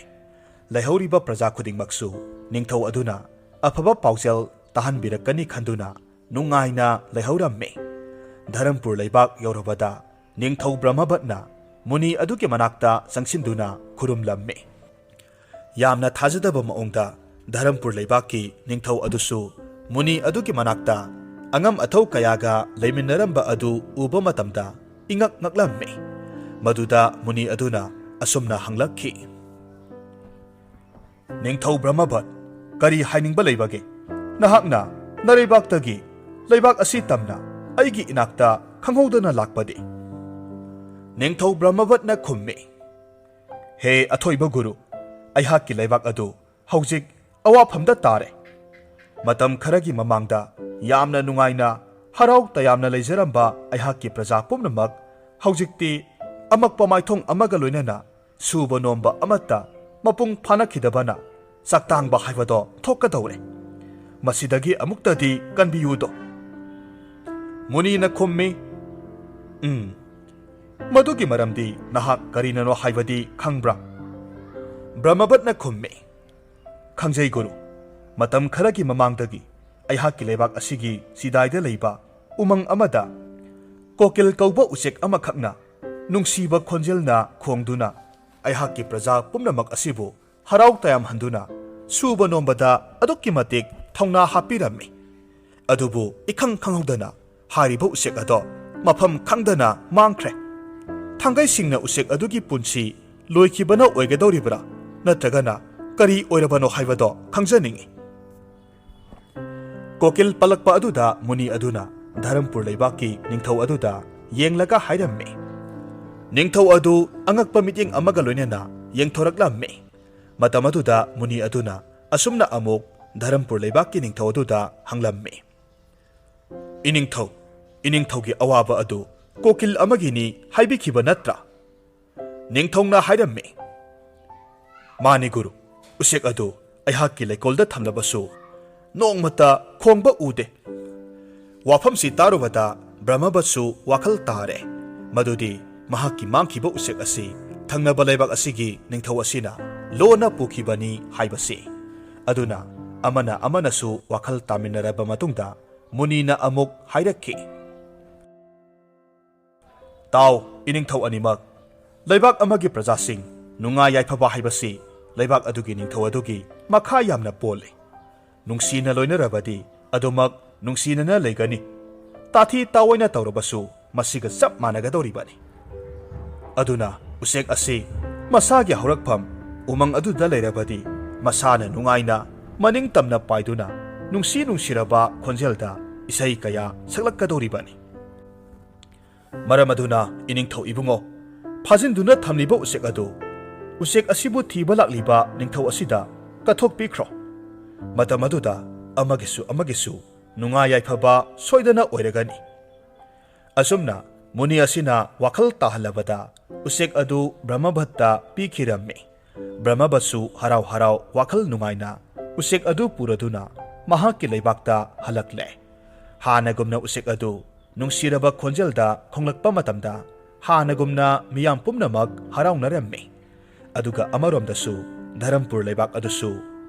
ꯂꯩꯍꯧꯔꯤꯕ ꯄ꯭ꯔꯖꯥ ꯈꯨꯗꯤꯡꯃꯛꯁꯨ ꯅꯤꯡꯊꯧ ꯑꯗꯨꯅ ꯑꯐꯕ ꯄꯥꯎꯖꯦꯜ ꯇꯥꯍꯟꯕꯤꯔꯛꯀꯅꯤ ꯈꯟꯗꯨꯅ ꯅꯨꯡꯉꯥꯏꯅ ꯂꯩꯍꯧꯔꯝꯃꯤ꯫ ꯙꯔꯝꯄꯨꯔ ꯂꯩꯕꯥꯛ ꯌꯧꯔꯕꯗ ꯅꯤꯡꯊꯧ ꯕ꯭ꯔꯍꯃꯕꯠꯅ ꯃꯨꯅꯤ ꯑꯗꯨꯒꯤ ꯃꯅꯥꯛꯇ ꯆꯪꯁꯤꯟꯗꯨꯅ ꯈꯨꯔꯨꯝꯂꯝꯃꯤ꯫ ꯌꯥꯝꯅ ꯊꯥꯖꯗꯕ ꯃꯑꯣꯡꯗ ꯙꯔꯝꯄꯨꯔ ꯂꯩꯕꯥꯛꯀꯤ ꯅꯤꯡꯊꯧ ꯑꯗꯨꯁꯨ ꯃꯨꯅꯤ ꯑꯗꯨꯒꯤ ꯃꯅꯥꯛꯇ ꯑꯉꯝ ꯑꯊꯧ ꯀꯌꯥꯒ ꯂꯩꯃꯤꯟꯅꯔꯝꯕ ꯑꯗꯨ ꯎꯕ ꯃꯇꯝꯗ ꯏꯉꯛ ꯉꯛꯂꯝꯃꯤ꯫ ꯃꯗꯨꯗ ꯃꯨꯅꯤ ꯑꯗꯨꯅ ꯑꯁꯨꯝꯅ ꯍꯪꯂꯛꯈꯤ, "ꯅꯤꯡꯊꯧ ꯕ꯭ꯔꯍꯃꯕꯠ, ꯀꯔꯤ ꯍꯥꯏꯅꯤꯡꯕ ꯂꯩꯕꯒꯦ? ꯅꯍꯥꯛꯅ ꯅꯔꯩꯕꯥꯛꯇꯒꯤ ꯂꯩꯕꯥꯛ ꯑꯁꯤ ꯇꯝꯅ ꯑꯩꯒꯤ ꯏꯅꯥꯛꯇ ꯈꯪꯍꯧꯗꯅ ꯂꯥꯛꯄꯗꯤ?" ꯅꯤꯡꯊꯧ ꯕ꯭ꯔꯍꯃꯕꯠꯅ ꯈꯨꯝꯃꯤ, "ꯍꯦ ꯑꯊꯣꯏꯕ ꯒꯨꯔꯨ, ꯑꯩꯍꯥꯛꯀꯤ ꯂꯩꯕꯥꯛ ꯑꯗꯨ ꯍꯧꯖꯤꯛ ꯑꯋꯥꯐꯝꯗ ꯇꯥꯔꯦ꯫ ꯃꯇꯝ ꯈꯔꯒꯤ ꯃꯃꯥꯡꯗ ꯌꯥꯝꯅ ꯅꯨꯡꯉꯥꯏꯅ, ꯍꯔꯥꯎ ꯇꯌꯥꯝꯅ ꯂꯩꯖꯔꯝꯕ ꯑꯩꯍꯥꯛꯀꯤ ꯄ꯭ꯔꯖꯥ ꯄꯨꯝꯅꯃꯛ ꯍꯧꯖꯤꯛꯇꯤ ꯑꯃꯛꯄ ꯃꯥꯏꯊꯣꯡ ꯑꯃꯒ ꯂꯣꯏꯅꯅ ꯁꯨꯕ ꯅꯣꯝꯕ ꯑꯃꯠꯇ ꯃꯄꯨꯡ ꯐꯥꯅꯈꯤꯗꯕꯅ ꯆꯥꯛꯇꯥꯡꯕ ꯍꯥꯏꯕꯗꯣ ꯊꯣꯛꯀꯗꯧꯔꯦ꯫ ꯃꯁꯤꯗꯒꯤ ꯑꯃꯨꯛꯇꯗꯤ ꯀꯟꯕꯤꯌꯨꯗꯣ꯫" ꯃꯨꯅꯤꯅ ꯈꯨꯝꯃꯤ, "ꯎꯝ, ꯃꯗꯨꯒꯤ ꯃꯔꯝꯗꯤ ꯅꯍꯥꯛ ꯀꯔꯤꯅꯅꯣ ꯍꯥꯏꯕꯗꯤ ꯈꯪꯕ꯭ꯔꯥ?" ꯕ꯭ꯔꯍꯃꯕꯠꯅ ꯈꯨꯝꯃꯤ, "ꯈꯪꯖꯩ ꯒꯨꯔꯨ, ꯃꯇꯝ ꯈꯔꯒꯤ ꯃꯃꯥꯡꯗꯒꯤ ꯑꯩꯍꯥꯛꯀꯤ ꯂꯩꯕꯥꯛ ꯑꯁꯤꯒꯤ ꯆꯤꯗꯥꯏꯗ ꯂꯩꯕ ꯎꯃꯪ ꯑꯃꯗ ꯀꯣꯀꯤꯜ ꯀꯧꯕ ꯎꯆꯦꯛ ꯑꯃꯈꯛꯅ ꯅꯨꯡꯁꯤꯕ ꯈꯣꯟꯖꯦꯜꯅ ꯈꯣꯡꯗꯨꯅ ꯑꯩꯍꯥꯛꯀꯤ ꯄ꯭ꯔꯖꯥ ꯄꯨꯝꯅꯃꯛ ꯑꯁꯤꯕꯨ ꯍꯔꯥꯎ ꯇꯌꯥꯝꯍꯟꯗꯨꯅ ꯁꯨꯕ ꯅꯣꯝꯕꯗ ꯑꯗꯨꯛꯀꯤ ꯃꯇꯤꯛ ꯊꯧꯅꯥ ꯍꯥꯞꯄꯤꯔꯝꯃꯤ꯫ ꯑꯗꯨꯕꯨ ꯏꯈꯪ ꯈꯪꯍꯧꯗꯅ ꯍꯥꯏꯔꯤꯕ ꯎꯆꯦꯛ ꯑꯗꯣ ꯃꯐꯝ ꯈꯪꯗꯅ ꯃꯥꯡꯈ꯭ꯔꯦ꯫ ꯊꯥꯡꯒꯩ ꯁꯤꯡꯅ ꯎꯆꯦꯛ ꯑꯗꯨꯒꯤ ꯄꯨꯟꯁꯤ ꯂꯣꯏꯈꯤꯕꯅ ꯑꯣꯏꯒꯗꯧꯔꯤꯕ꯭ꯔꯥ, ꯅꯠꯇ꯭ꯔꯒꯅ ꯀꯔꯤ ꯑꯣꯏꯔꯕꯅꯣ ꯍꯥꯏꯕꯗꯣ ꯈꯪꯖꯅꯤꯡꯏ꯫" ꯀꯣꯀꯤꯜ ꯄꯜꯂꯛꯄ ꯑꯗꯨꯗ ꯃꯨꯅꯤ ꯑꯗꯨꯅ ꯙꯔꯝꯄꯨꯔ ꯂꯩꯕꯥꯛꯀꯤ ꯅꯤꯡꯊꯧ ꯑꯗꯨꯗ ꯌꯦꯡꯂꯒ ꯍꯥꯏꯔꯝꯃꯤ꯫ ꯅꯤꯡꯊꯧ ꯑꯗꯨ ꯑꯉꯛꯄ ꯃꯤꯠꯌꯦꯡ ꯑꯃꯒ ꯂꯣꯏꯅꯅ ꯌꯦꯡꯊꯣꯔꯛꯂꯝꯃꯤ꯫ ꯃꯇꯝ ꯑꯗꯨꯗ ꯃꯨꯅꯤ ꯑꯗꯨꯅ ꯑꯁꯨꯝꯅ ꯑꯃꯨꯛ ꯙꯔꯝꯄꯨꯔ ꯂꯩꯕꯥꯛꯀꯤ ꯅꯤꯡꯊꯧ ꯑꯗꯨꯗ ꯍꯪꯂꯝꯃꯤ, "ꯏꯅꯤꯡꯊꯧ, ꯏꯅꯤꯡꯊꯧꯒꯤ ꯑꯋꯥꯕ ꯑꯗꯨ ꯀꯣꯀꯤꯜ ꯑꯃꯒꯤꯅꯤ ꯍꯥꯏꯕꯤꯈꯤꯕ ꯅꯠꯇ꯭ꯔꯥ?" ꯅꯤꯡꯊꯧꯅ ꯍꯥꯏꯔꯝꯃꯤ, "ꯃꯥꯅꯤ ꯒꯨꯔꯨ, ꯎꯆꯦꯛ ꯑꯗꯨ ꯑꯩꯍꯥꯛꯀꯤ ꯂꯩꯀꯣꯜꯗ ꯊꯝꯂꯕꯁꯨ ꯅꯣꯡꯃꯇ ꯈꯣꯡꯕ ꯎꯗꯦ꯫" ꯋꯥꯐꯝꯁꯤ ꯇꯥꯔꯨꯕꯗ ꯕ꯭ꯔꯍꯃꯕꯠꯁꯨ ꯋꯥꯈꯜ ꯇꯥꯔꯦ꯫ ꯃꯗꯨꯗꯤ ꯃꯍꯥꯛꯀꯤ ꯃꯥꯡꯈꯤꯕ ꯎꯆꯦꯛ ꯑꯁꯤ ꯊꯪꯅꯕ ꯂꯩꯕꯥꯛ ꯑꯁꯤꯒꯤ ꯅꯤꯡꯊꯧ ꯑꯁꯤꯅ ꯂꯣꯟꯅ ꯄꯨꯈꯤꯕꯅꯤ ꯍꯥꯏꯕꯁꯤ꯫ ꯑꯗꯨꯅ ꯑꯃꯅ ꯑꯃꯅꯁꯨ ꯋꯥꯈꯜ ꯇꯥꯃꯤꯟꯅꯔꯕ ꯃꯇꯨꯡꯗ ꯃꯨꯅꯤꯅ ꯑꯃꯨꯛ ꯍꯥꯏꯔꯛꯈꯤ, "ꯇꯥꯎ, ꯏꯅꯤꯡꯊꯧ ꯑꯅꯤꯃꯛ, ꯂꯩꯕꯥꯛ ꯑꯃꯒꯤ ꯄ꯭ꯔꯖꯥꯁꯤꯡ ꯅꯨꯡꯉꯥꯏ ꯌꯥꯏꯐꯕ ꯍꯥꯏꯕꯁꯤ ꯂꯩꯕꯥꯛ ꯑꯗꯨꯒꯤ ꯅꯤꯡꯊꯧ ꯑꯗꯨꯒꯤ ꯃꯈꯥ ꯌꯥꯝꯅ ꯄꯣꯜꯂꯤ꯫ ꯅꯨꯡꯁꯤꯅ ꯂꯣꯏꯅꯔꯕꯗꯤ ꯑꯗꯨꯃꯛ ꯅꯨꯡꯁꯤꯅꯅ ꯂꯩꯒꯅꯤ꯫ ꯇꯥꯊꯤ ꯇꯥꯑꯣꯏꯅ ꯇꯧꯔꯕꯁꯨ ꯃꯁꯤꯒ ꯆꯞ ꯃꯥꯟꯅꯒꯗꯧꯔꯤꯕꯅꯤ꯫ ꯑꯗꯨꯅ ꯎꯆꯦꯛ ꯑꯁꯤ ꯃꯁꯥꯒꯤ ꯍꯧꯔꯛꯐꯝ ꯎꯃꯪ ꯑꯗꯨꯗ ꯂꯩꯔꯕꯗꯤ ꯃꯁꯥꯅ ꯅꯨꯡꯉꯥꯏꯅ ꯃꯅꯤꯡ ꯇꯝꯅ ꯄꯥꯏꯗꯨꯅ ꯅꯨꯡꯁꯤ ꯅꯨꯡꯁꯤꯔꯕ ꯈꯣꯟꯖꯦꯜꯗ ꯏꯁꯩ ꯀꯌꯥ ꯁꯛꯂꯛꯀꯗꯧꯔꯤꯕꯅꯤ꯫ ꯃꯔꯝ ꯑꯗꯨꯅ ꯏꯅꯤꯡꯊꯧ ꯏꯕꯨꯡꯉꯣ, ꯐꯥꯖꯤꯟꯗꯨꯅ ꯊꯝꯂꯤꯕ ꯎꯆꯦꯛ ꯑꯗꯨ, ꯎꯆꯦꯛ ꯑꯁꯤꯕꯨ ꯊꯤꯕ ꯂꯥꯛꯂꯤꯕ ꯅꯤꯡꯊꯧ ꯑꯁꯤꯗ ꯀꯠꯊꯣꯛꯄꯤꯈ꯭ꯔꯣ꯫ ꯃꯇꯝ ꯑꯗꯨꯗ ꯑꯃꯒꯤꯁꯨ ꯑꯃꯒꯤꯁꯨ ꯅꯨꯡꯉꯥꯏ ꯌꯥꯏꯐꯕ ꯁꯣꯏꯗꯅ ꯑꯣꯏꯔꯒꯅꯤ꯫" ꯑꯁꯨꯝꯅ ꯃꯨꯅꯤ ꯑꯁꯤꯅ ꯋꯥꯈꯜ ꯇꯥꯍꯜꯂꯕꯗ ꯎꯆꯦꯛ ꯑꯗꯨ ꯕ꯭ꯔꯍꯃꯕꯠꯇ ꯄꯤꯈꯤꯔꯝꯃꯤ꯫ ꯕ꯭ꯔꯍꯃꯕꯠꯁꯨ ꯍꯔꯥꯎ ꯍꯔꯥꯎ ꯋꯥꯈꯜ ꯅꯨꯡꯉꯥꯏꯅ ꯎꯆꯦꯛ ꯑꯗꯨ ꯄꯨꯔꯗꯨꯅ ꯃꯍꯥꯛꯀꯤ ꯂꯩꯕꯥꯛꯇ ꯍꯜꯂꯛꯂꯦ꯫ ꯍꯥꯟꯅꯒꯨꯝꯅ ꯎꯆꯦꯛ ꯑꯗꯨ ꯅꯨꯡꯁꯤꯔꯕ ꯈꯣꯟꯖꯦꯜꯗ ꯈꯣꯡꯂꯛꯄ ꯃꯇꯝꯗ ꯍꯥꯟꯅꯒꯨꯝꯅ ꯃꯤꯌꯥꯝ ꯄꯨꯝꯅꯃꯛ ꯍꯔꯥꯎꯅꯔꯝꯃꯤ꯫ ꯑꯗꯨꯒ ꯑꯃꯔꯣꯝꯗꯁꯨ ꯙꯔꯝꯄꯨꯔ ꯂꯩꯕꯥꯛ ꯑꯗꯨꯁꯨ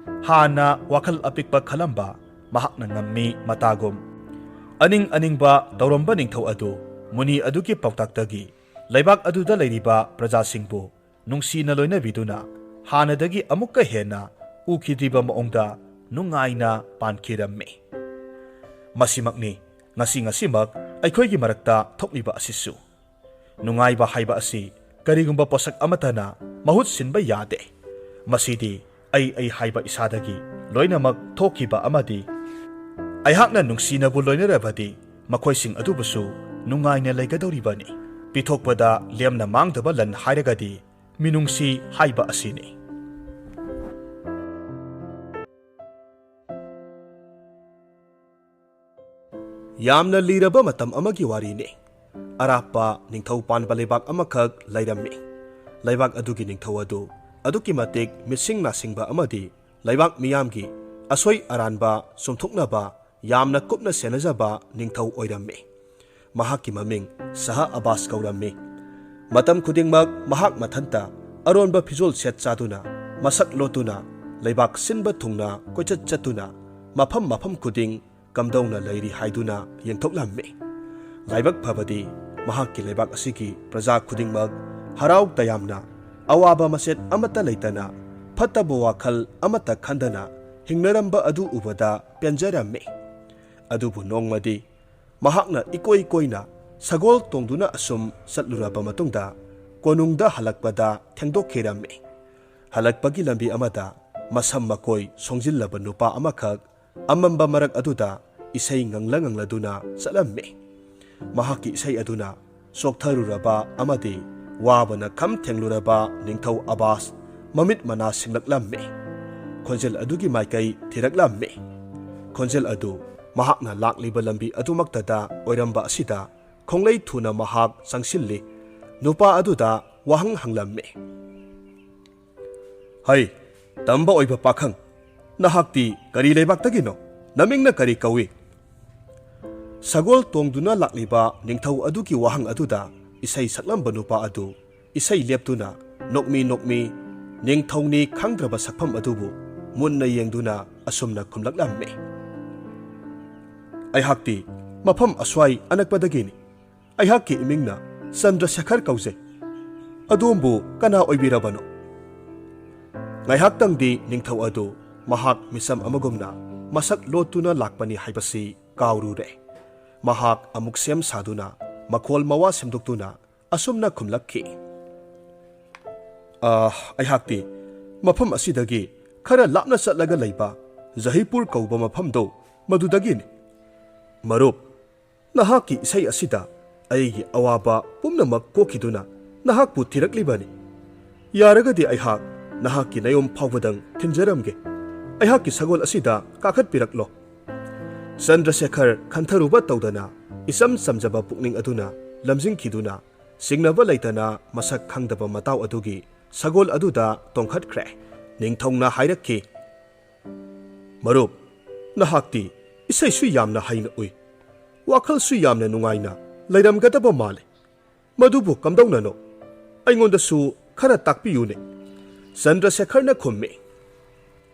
ꯍꯥꯟꯅ ꯋꯥꯈꯜ ꯑꯄꯤꯛꯄ ꯈꯜꯂꯝꯕ ꯃꯍꯥꯛꯅ ꯉꯝꯃꯤ ꯃꯇꯥꯒꯨꯝ ꯑꯅꯤꯡ ꯑꯅꯤꯡꯕ ꯇꯧꯔꯝꯕ ꯅꯤꯡꯊꯧ ꯑꯗꯨ ꯃꯨꯅꯤ ꯑꯗꯨꯒꯤ ꯄꯥꯎꯇꯥꯛꯇꯒꯤ ꯂꯩꯕꯥꯛ ꯑꯗꯨꯗ ꯂꯩꯔꯤꯕ ꯄ꯭ꯔꯖꯥꯁꯤꯡꯕꯨ ꯅꯨꯡꯁꯤꯅ ꯂꯣꯏꯅꯕꯤꯗꯨꯅ ꯍꯥꯟꯅꯗꯒꯤ ꯑꯃꯨꯛꯀ ꯍꯦꯟꯅ ꯎꯈꯤꯗ꯭ꯔꯤꯕ ꯃꯑꯣꯡꯗ ꯅꯨꯡꯉꯥꯏꯅ ꯄꯥꯟꯈꯤꯔꯝꯃꯤ꯫ ꯃꯁꯤꯃꯛꯅꯤ ꯉꯁꯤ ꯉꯁꯤꯃꯛ ꯑꯩꯈꯣꯏꯒꯤ ꯃꯔꯛꯇ ꯊꯣꯛꯂꯤꯕ ꯑꯁꯤꯁꯨ꯫ ꯅꯨꯡꯉꯥꯏꯕ ꯍꯥꯏꯕ ꯑꯁꯤ ꯀꯔꯤꯒꯨꯝꯕ ꯄꯣꯠꯁꯛ ꯑꯃꯠꯇꯅ ꯃꯍꯨꯠ ꯁꯤꯟꯕ ꯌꯥꯗꯦ꯫ ꯃꯁꯤꯗꯤ ꯑꯩ ꯑꯩ ꯍꯥꯏꯕ ꯏꯁꯥꯗꯒꯤ ꯂꯣꯏꯅꯃꯛ ꯊꯣꯛꯈꯤꯕ ꯑꯃꯗꯤ ꯑꯩꯍꯥꯛꯅ ꯅꯨꯡꯁꯤꯅꯕꯨ ꯂꯣꯏꯅꯔꯕꯗꯤ ꯃꯈꯣꯏꯁꯤꯡ ꯑꯗꯨꯕꯨꯁꯨ ꯅꯨꯡꯉꯥꯏꯅ ꯂꯩꯒꯗꯧꯔꯤꯕꯅꯤ꯫ ꯄꯤꯊꯣꯛꯄꯗ ꯂꯦꯝꯅ ꯃꯥꯡꯗꯕ ꯂꯟ ꯍꯥꯏꯔꯒꯗꯤ ꯃꯤꯅꯨꯡꯁꯤ ꯍꯥꯏꯕ ꯑꯁꯤꯅꯤ꯫ ꯌꯥꯝꯅ ꯂꯤꯔꯕ ꯃꯇꯝ ꯑꯃꯒꯤ ꯋꯥꯔꯤꯅꯤ꯫ ꯑꯔꯥꯞꯄ ꯅꯤꯡꯊꯧ ꯄꯥꯟꯕ ꯂꯩꯕꯥꯛ ꯑꯃꯈꯛ ꯂꯩꯔꯝꯃꯤ꯫ ꯂꯩꯕꯥꯛ ꯑꯗꯨꯒꯤ ꯅꯤꯡꯊꯧ ꯑꯗꯨ ꯑꯗꯨꯛꯀꯤ ꯃꯇꯤꯛ ꯃꯤꯁꯤꯡ ꯅꯥꯁꯤꯡꯕ ꯑꯃꯗꯤ ꯂꯩꯕꯥꯛ ꯃꯤꯌꯥꯝꯒꯤ ꯑꯁꯣꯏ ꯑꯔꯥꯟꯕ ꯆꯨꯝꯊꯣꯛꯅꯕ ꯌꯥꯝꯅ ꯀꯨꯞꯅ ꯁꯦꯟꯅꯖꯕ ꯅꯤꯡꯊꯧ ꯑꯣꯏꯔꯝꯃꯤ꯫ ꯃꯍꯥꯛꯀꯤ ꯃꯃꯤꯡ ꯁꯍꯥ ꯑꯕꯥꯁ ꯀꯧꯔꯝꯃꯤ꯫ ꯃꯇꯝ ꯈꯨꯗꯤꯡꯃꯛ ꯃꯍꯥꯛ ꯃꯊꯟꯇ ꯑꯔꯣꯟꯕ ꯐꯤꯖꯣꯜ ꯁꯦꯠ ꯆꯥꯗꯨꯅ, ꯃꯁꯛ ꯂꯣꯠꯇꯨꯅ, ꯂꯩꯕꯥꯛ ꯁꯤꯟꯕ ꯊꯨꯡꯅ ꯀꯣꯏꯆꯠ ꯆꯠꯇꯨꯅ, ꯃꯐꯝ ꯃꯐꯝ ꯈꯨꯗꯤꯡ ꯀꯝꯗꯧꯅ ꯂꯩꯔꯤ ꯍꯥꯏꯗꯨꯅ ꯌꯦꯡꯊꯣꯛꯂꯝꯃꯤ꯫ ꯂꯥꯏꯕꯛ ꯐꯕꯗꯤ ꯃꯍꯥꯛꯀꯤ ꯂꯩꯕꯥꯛ ꯑꯁꯤꯒꯤ ꯄ꯭ꯔꯖꯥ ꯈꯨꯗꯤꯡꯃꯛ ꯍꯔꯥꯎ ꯇꯌꯥꯝꯅ, ꯑꯋꯥꯕ ꯃꯆꯦꯠ ꯑꯃꯠꯇ ꯂꯩꯇꯅ, ꯐꯠꯇꯕ ꯋꯥꯈꯜ ꯑꯃꯠꯇ ꯈꯟꯗꯅ ꯍꯤꯡꯅꯔꯝꯕ ꯑꯗꯨ ꯎꯕꯗ ꯄꯦꯟꯖꯔꯝꯃꯤ꯫ ꯑꯗꯨꯕꯨ ꯅꯣꯡꯃꯗꯤ ꯃꯍꯥꯛꯅ ꯏꯀꯣꯏ ꯀꯣꯏꯅ ꯁꯒꯣꯜ ꯇꯣꯡꯗꯨꯅ ꯑꯁꯨꯝ ꯆꯠꯂꯨꯔꯕ ꯃꯇꯨꯡꯗ ꯀꯣꯅꯨꯡꯗ ꯍꯜꯂꯛꯄꯗ ꯊꯦꯡꯗꯣꯛꯈꯤꯔꯝꯃꯤ꯫ ꯍꯜꯂꯛꯄꯒꯤ ꯂꯝꯕꯤ ꯑꯃꯗ ꯃꯁꯝ ꯃꯀꯣꯏ ꯁꯣꯡꯖꯤꯜꯂꯕ ꯅꯨꯄꯥ ꯑꯃꯈꯛ ꯑꯃꯝꯕ ꯃꯔꯛ ꯑꯗꯨꯗ ꯏꯁꯩ ꯉꯪꯂ ꯉꯪꯂꯗꯨꯅ ꯆꯠꯂꯝꯃꯤ꯫ ꯃꯍꯥꯛꯀꯤ ꯏꯁꯩ ꯑꯗꯨꯅ ꯆꯣꯛꯊꯔꯨꯔꯕ ꯑꯃꯗꯤ ꯋꯥꯕꯅ ꯈꯝ ꯊꯦꯡꯂꯨꯔꯕ ꯅꯤꯡꯊꯧ ꯑꯕꯥꯁ ꯃꯃꯤꯠ ꯃꯅꯥ ꯁꯤꯡꯂꯛꯂꯝꯃꯤ꯫ ꯈꯣꯟꯖꯦꯜ ꯑꯗꯨꯒꯤ ꯃꯥꯏꯀꯩ ꯊꯤꯔꯛꯂꯝꯃꯤ꯫ ꯈꯣꯟꯖꯦꯜ ꯑꯗꯨ ꯃꯍꯥꯛꯅ ꯂꯥꯛꯂꯤꯕ ꯂꯝꯕꯤ ꯑꯗꯨꯃꯛꯇꯗ ꯑꯣꯏꯔꯝꯕ ꯑꯁꯤꯗ ꯈꯣꯡꯂꯩ ꯊꯨꯅ ꯃꯍꯥꯛ ꯆꯪꯁꯤꯜꯂꯤ꯫ ꯅꯨꯄꯥ ꯑꯗꯨꯗ ꯋꯥꯍꯪ ꯍꯪꯂꯝꯃꯤ꯫ "ꯍꯩ, ꯇꯝꯕ ꯑꯣꯏꯕ ꯄꯥꯈꯪ, ꯅꯍꯥꯛꯇꯤ ꯀꯔꯤ ꯂꯩꯕꯥꯛꯇꯒꯤꯅꯣ? ꯅꯃꯤꯡꯅ ꯀꯔꯤ ꯀꯧꯏ?" ꯁꯒꯣꯜ ꯇꯣꯡꯗꯨꯅ ꯂꯥꯛꯂꯤꯕ ꯅꯤꯡꯊꯧ ꯑꯗꯨꯒꯤ ꯋꯥꯍꯪ ꯑꯗꯨꯗ ꯏꯁꯩ ꯁꯛꯂꯝꯕ ꯅꯨꯄꯥ ꯑꯗꯨ ꯏꯁꯩ ꯂꯦꯞꯇꯨꯅ ꯅꯣꯛꯃꯤ ꯅꯣꯛꯃꯤ ꯅꯤꯡꯊꯧꯅꯤ ꯈꯪꯗ꯭ꯔꯕ ꯁꯛꯐꯝ ꯑꯗꯨꯕꯨ ꯃꯨꯟꯅ ꯌꯦꯡꯗꯨꯅ ꯑꯁꯨꯝꯅ ꯈꯨꯝꯂꯛꯂꯝꯃꯤ꯫ "ꯑꯩꯍꯥꯛꯇꯤ ꯃꯐꯝ ꯑꯁ꯭ꯋꯥꯏ ꯑꯅꯛꯄꯗꯒꯤꯅꯤ꯫ ꯑꯩꯍꯥꯛꯀꯤ ꯏꯃꯤꯡꯅ ꯆꯟꯗ꯭ꯔꯁꯦꯈꯔ ꯀꯧꯖꯩ꯫ ꯑꯗꯣꯝꯕꯨ ꯀꯅꯥ ꯑꯣꯏꯕꯤꯔꯕꯅꯣ?" ꯉꯥꯏꯍꯥꯛꯇꯪꯗꯤ ꯅꯤꯡꯊꯧ ꯑꯗꯨ ꯃꯍꯥꯛ ꯃꯤꯁꯝ ꯑꯃꯒꯨꯝꯅ ꯃꯁꯛ ꯂꯣꯠꯇꯨꯅ ꯂꯥꯛꯄꯅꯤ ꯍꯥꯏꯕꯁꯤ ꯀꯥꯎꯔꯨꯔꯦ꯫ ꯃꯍꯥꯛ ꯑꯃꯨꯛ ꯁꯦꯝ ꯁꯥꯗꯨꯅ ꯃꯈꯣꯜ ꯃꯋꯥ ꯁꯦꯝꯗꯣꯛꯇꯨꯅ ꯑꯁꯨꯝꯅ ꯈꯨꯝꯂꯛꯈꯤ, "ꯑ, ꯑꯩꯍꯥꯛꯇꯤ ꯃꯐꯝ ꯑꯁꯤꯗꯒꯤ ꯈꯔ ꯂꯥꯞꯅ ꯆꯠꯂꯒ ꯂꯩꯕ ꯖꯍꯤꯄꯨꯔ ꯀꯧꯕ ꯃꯐꯝꯗꯣ, ꯃꯗꯨꯗꯒꯤꯅꯤ꯫ ꯃꯔꯨꯞ, ꯅꯍꯥꯛꯀꯤ ꯏꯁꯩ ꯑꯁꯤꯗ ꯑꯩꯒꯤ ꯑꯋꯥꯕ ꯄꯨꯝꯅꯃꯛ ꯀꯣꯛꯈꯤꯗꯨꯅ ꯅꯍꯥꯛꯄꯨ ꯊꯤꯔꯛꯂꯤꯕꯅꯤ꯫ ꯌꯥꯔꯒꯗꯤ ꯑꯩꯍꯥꯛ ꯅꯍꯥꯛꯀꯤ ꯅꯌꯨꯝ ꯐꯥꯎꯕꯗꯪ ꯊꯤꯟꯖꯔꯝꯒꯦ꯫ ꯑꯩꯍꯥꯛꯀꯤ ꯁꯒꯣꯜ ꯑꯁꯤꯗ ꯀꯥꯈꯠꯄꯤꯔꯛꯂꯣ꯫" ꯆꯟꯗ꯭ꯔꯁꯦꯈꯔ ꯈꯟꯊꯔꯨꯕ ꯇꯧꯗꯅ ꯏꯆꯝ ꯆꯝꯖꯕ ꯄꯨꯛꯅꯤꯡ ꯑꯗꯨꯅ ꯂꯝꯖꯤꯡꯈꯤꯗꯨꯅ ꯁꯤꯡꯅꯕ ꯂꯩꯇꯅ ꯃꯁꯛ ꯈꯪꯗꯕ ꯃꯇꯥꯎ ꯑꯗꯨꯒꯤ ꯁꯒꯣꯜ ꯑꯗꯨꯗ ꯇꯣꯡꯈꯠꯈ꯭ꯔꯦ꯫ ꯅꯤꯡꯊꯧꯅ ꯍꯥꯏꯔꯛꯈꯤ, "ꯃꯔꯨꯞ, ꯅꯍꯥꯛꯇꯤ ꯏꯁꯩꯁꯨ ꯌꯥꯝꯅ ꯍꯩꯅ ꯎꯏ, ꯋꯥꯈꯜꯁꯨ ꯌꯥꯝꯅ ꯅꯨꯡꯉꯥꯏꯅ ꯂꯩꯔꯝꯒꯗꯕ ꯃꯥꯜꯂꯤ꯫ ꯃꯗꯨꯕꯨ ꯀꯝꯗꯧꯅꯅꯣ? ꯑꯩꯉꯣꯟꯗꯁꯨ ꯈꯔ ꯇꯥꯛꯄꯤꯌꯨꯅꯦ꯫" ꯆꯟꯗ꯭ꯔꯁꯦꯈꯔꯅ ꯈꯨꯝꯃꯤ,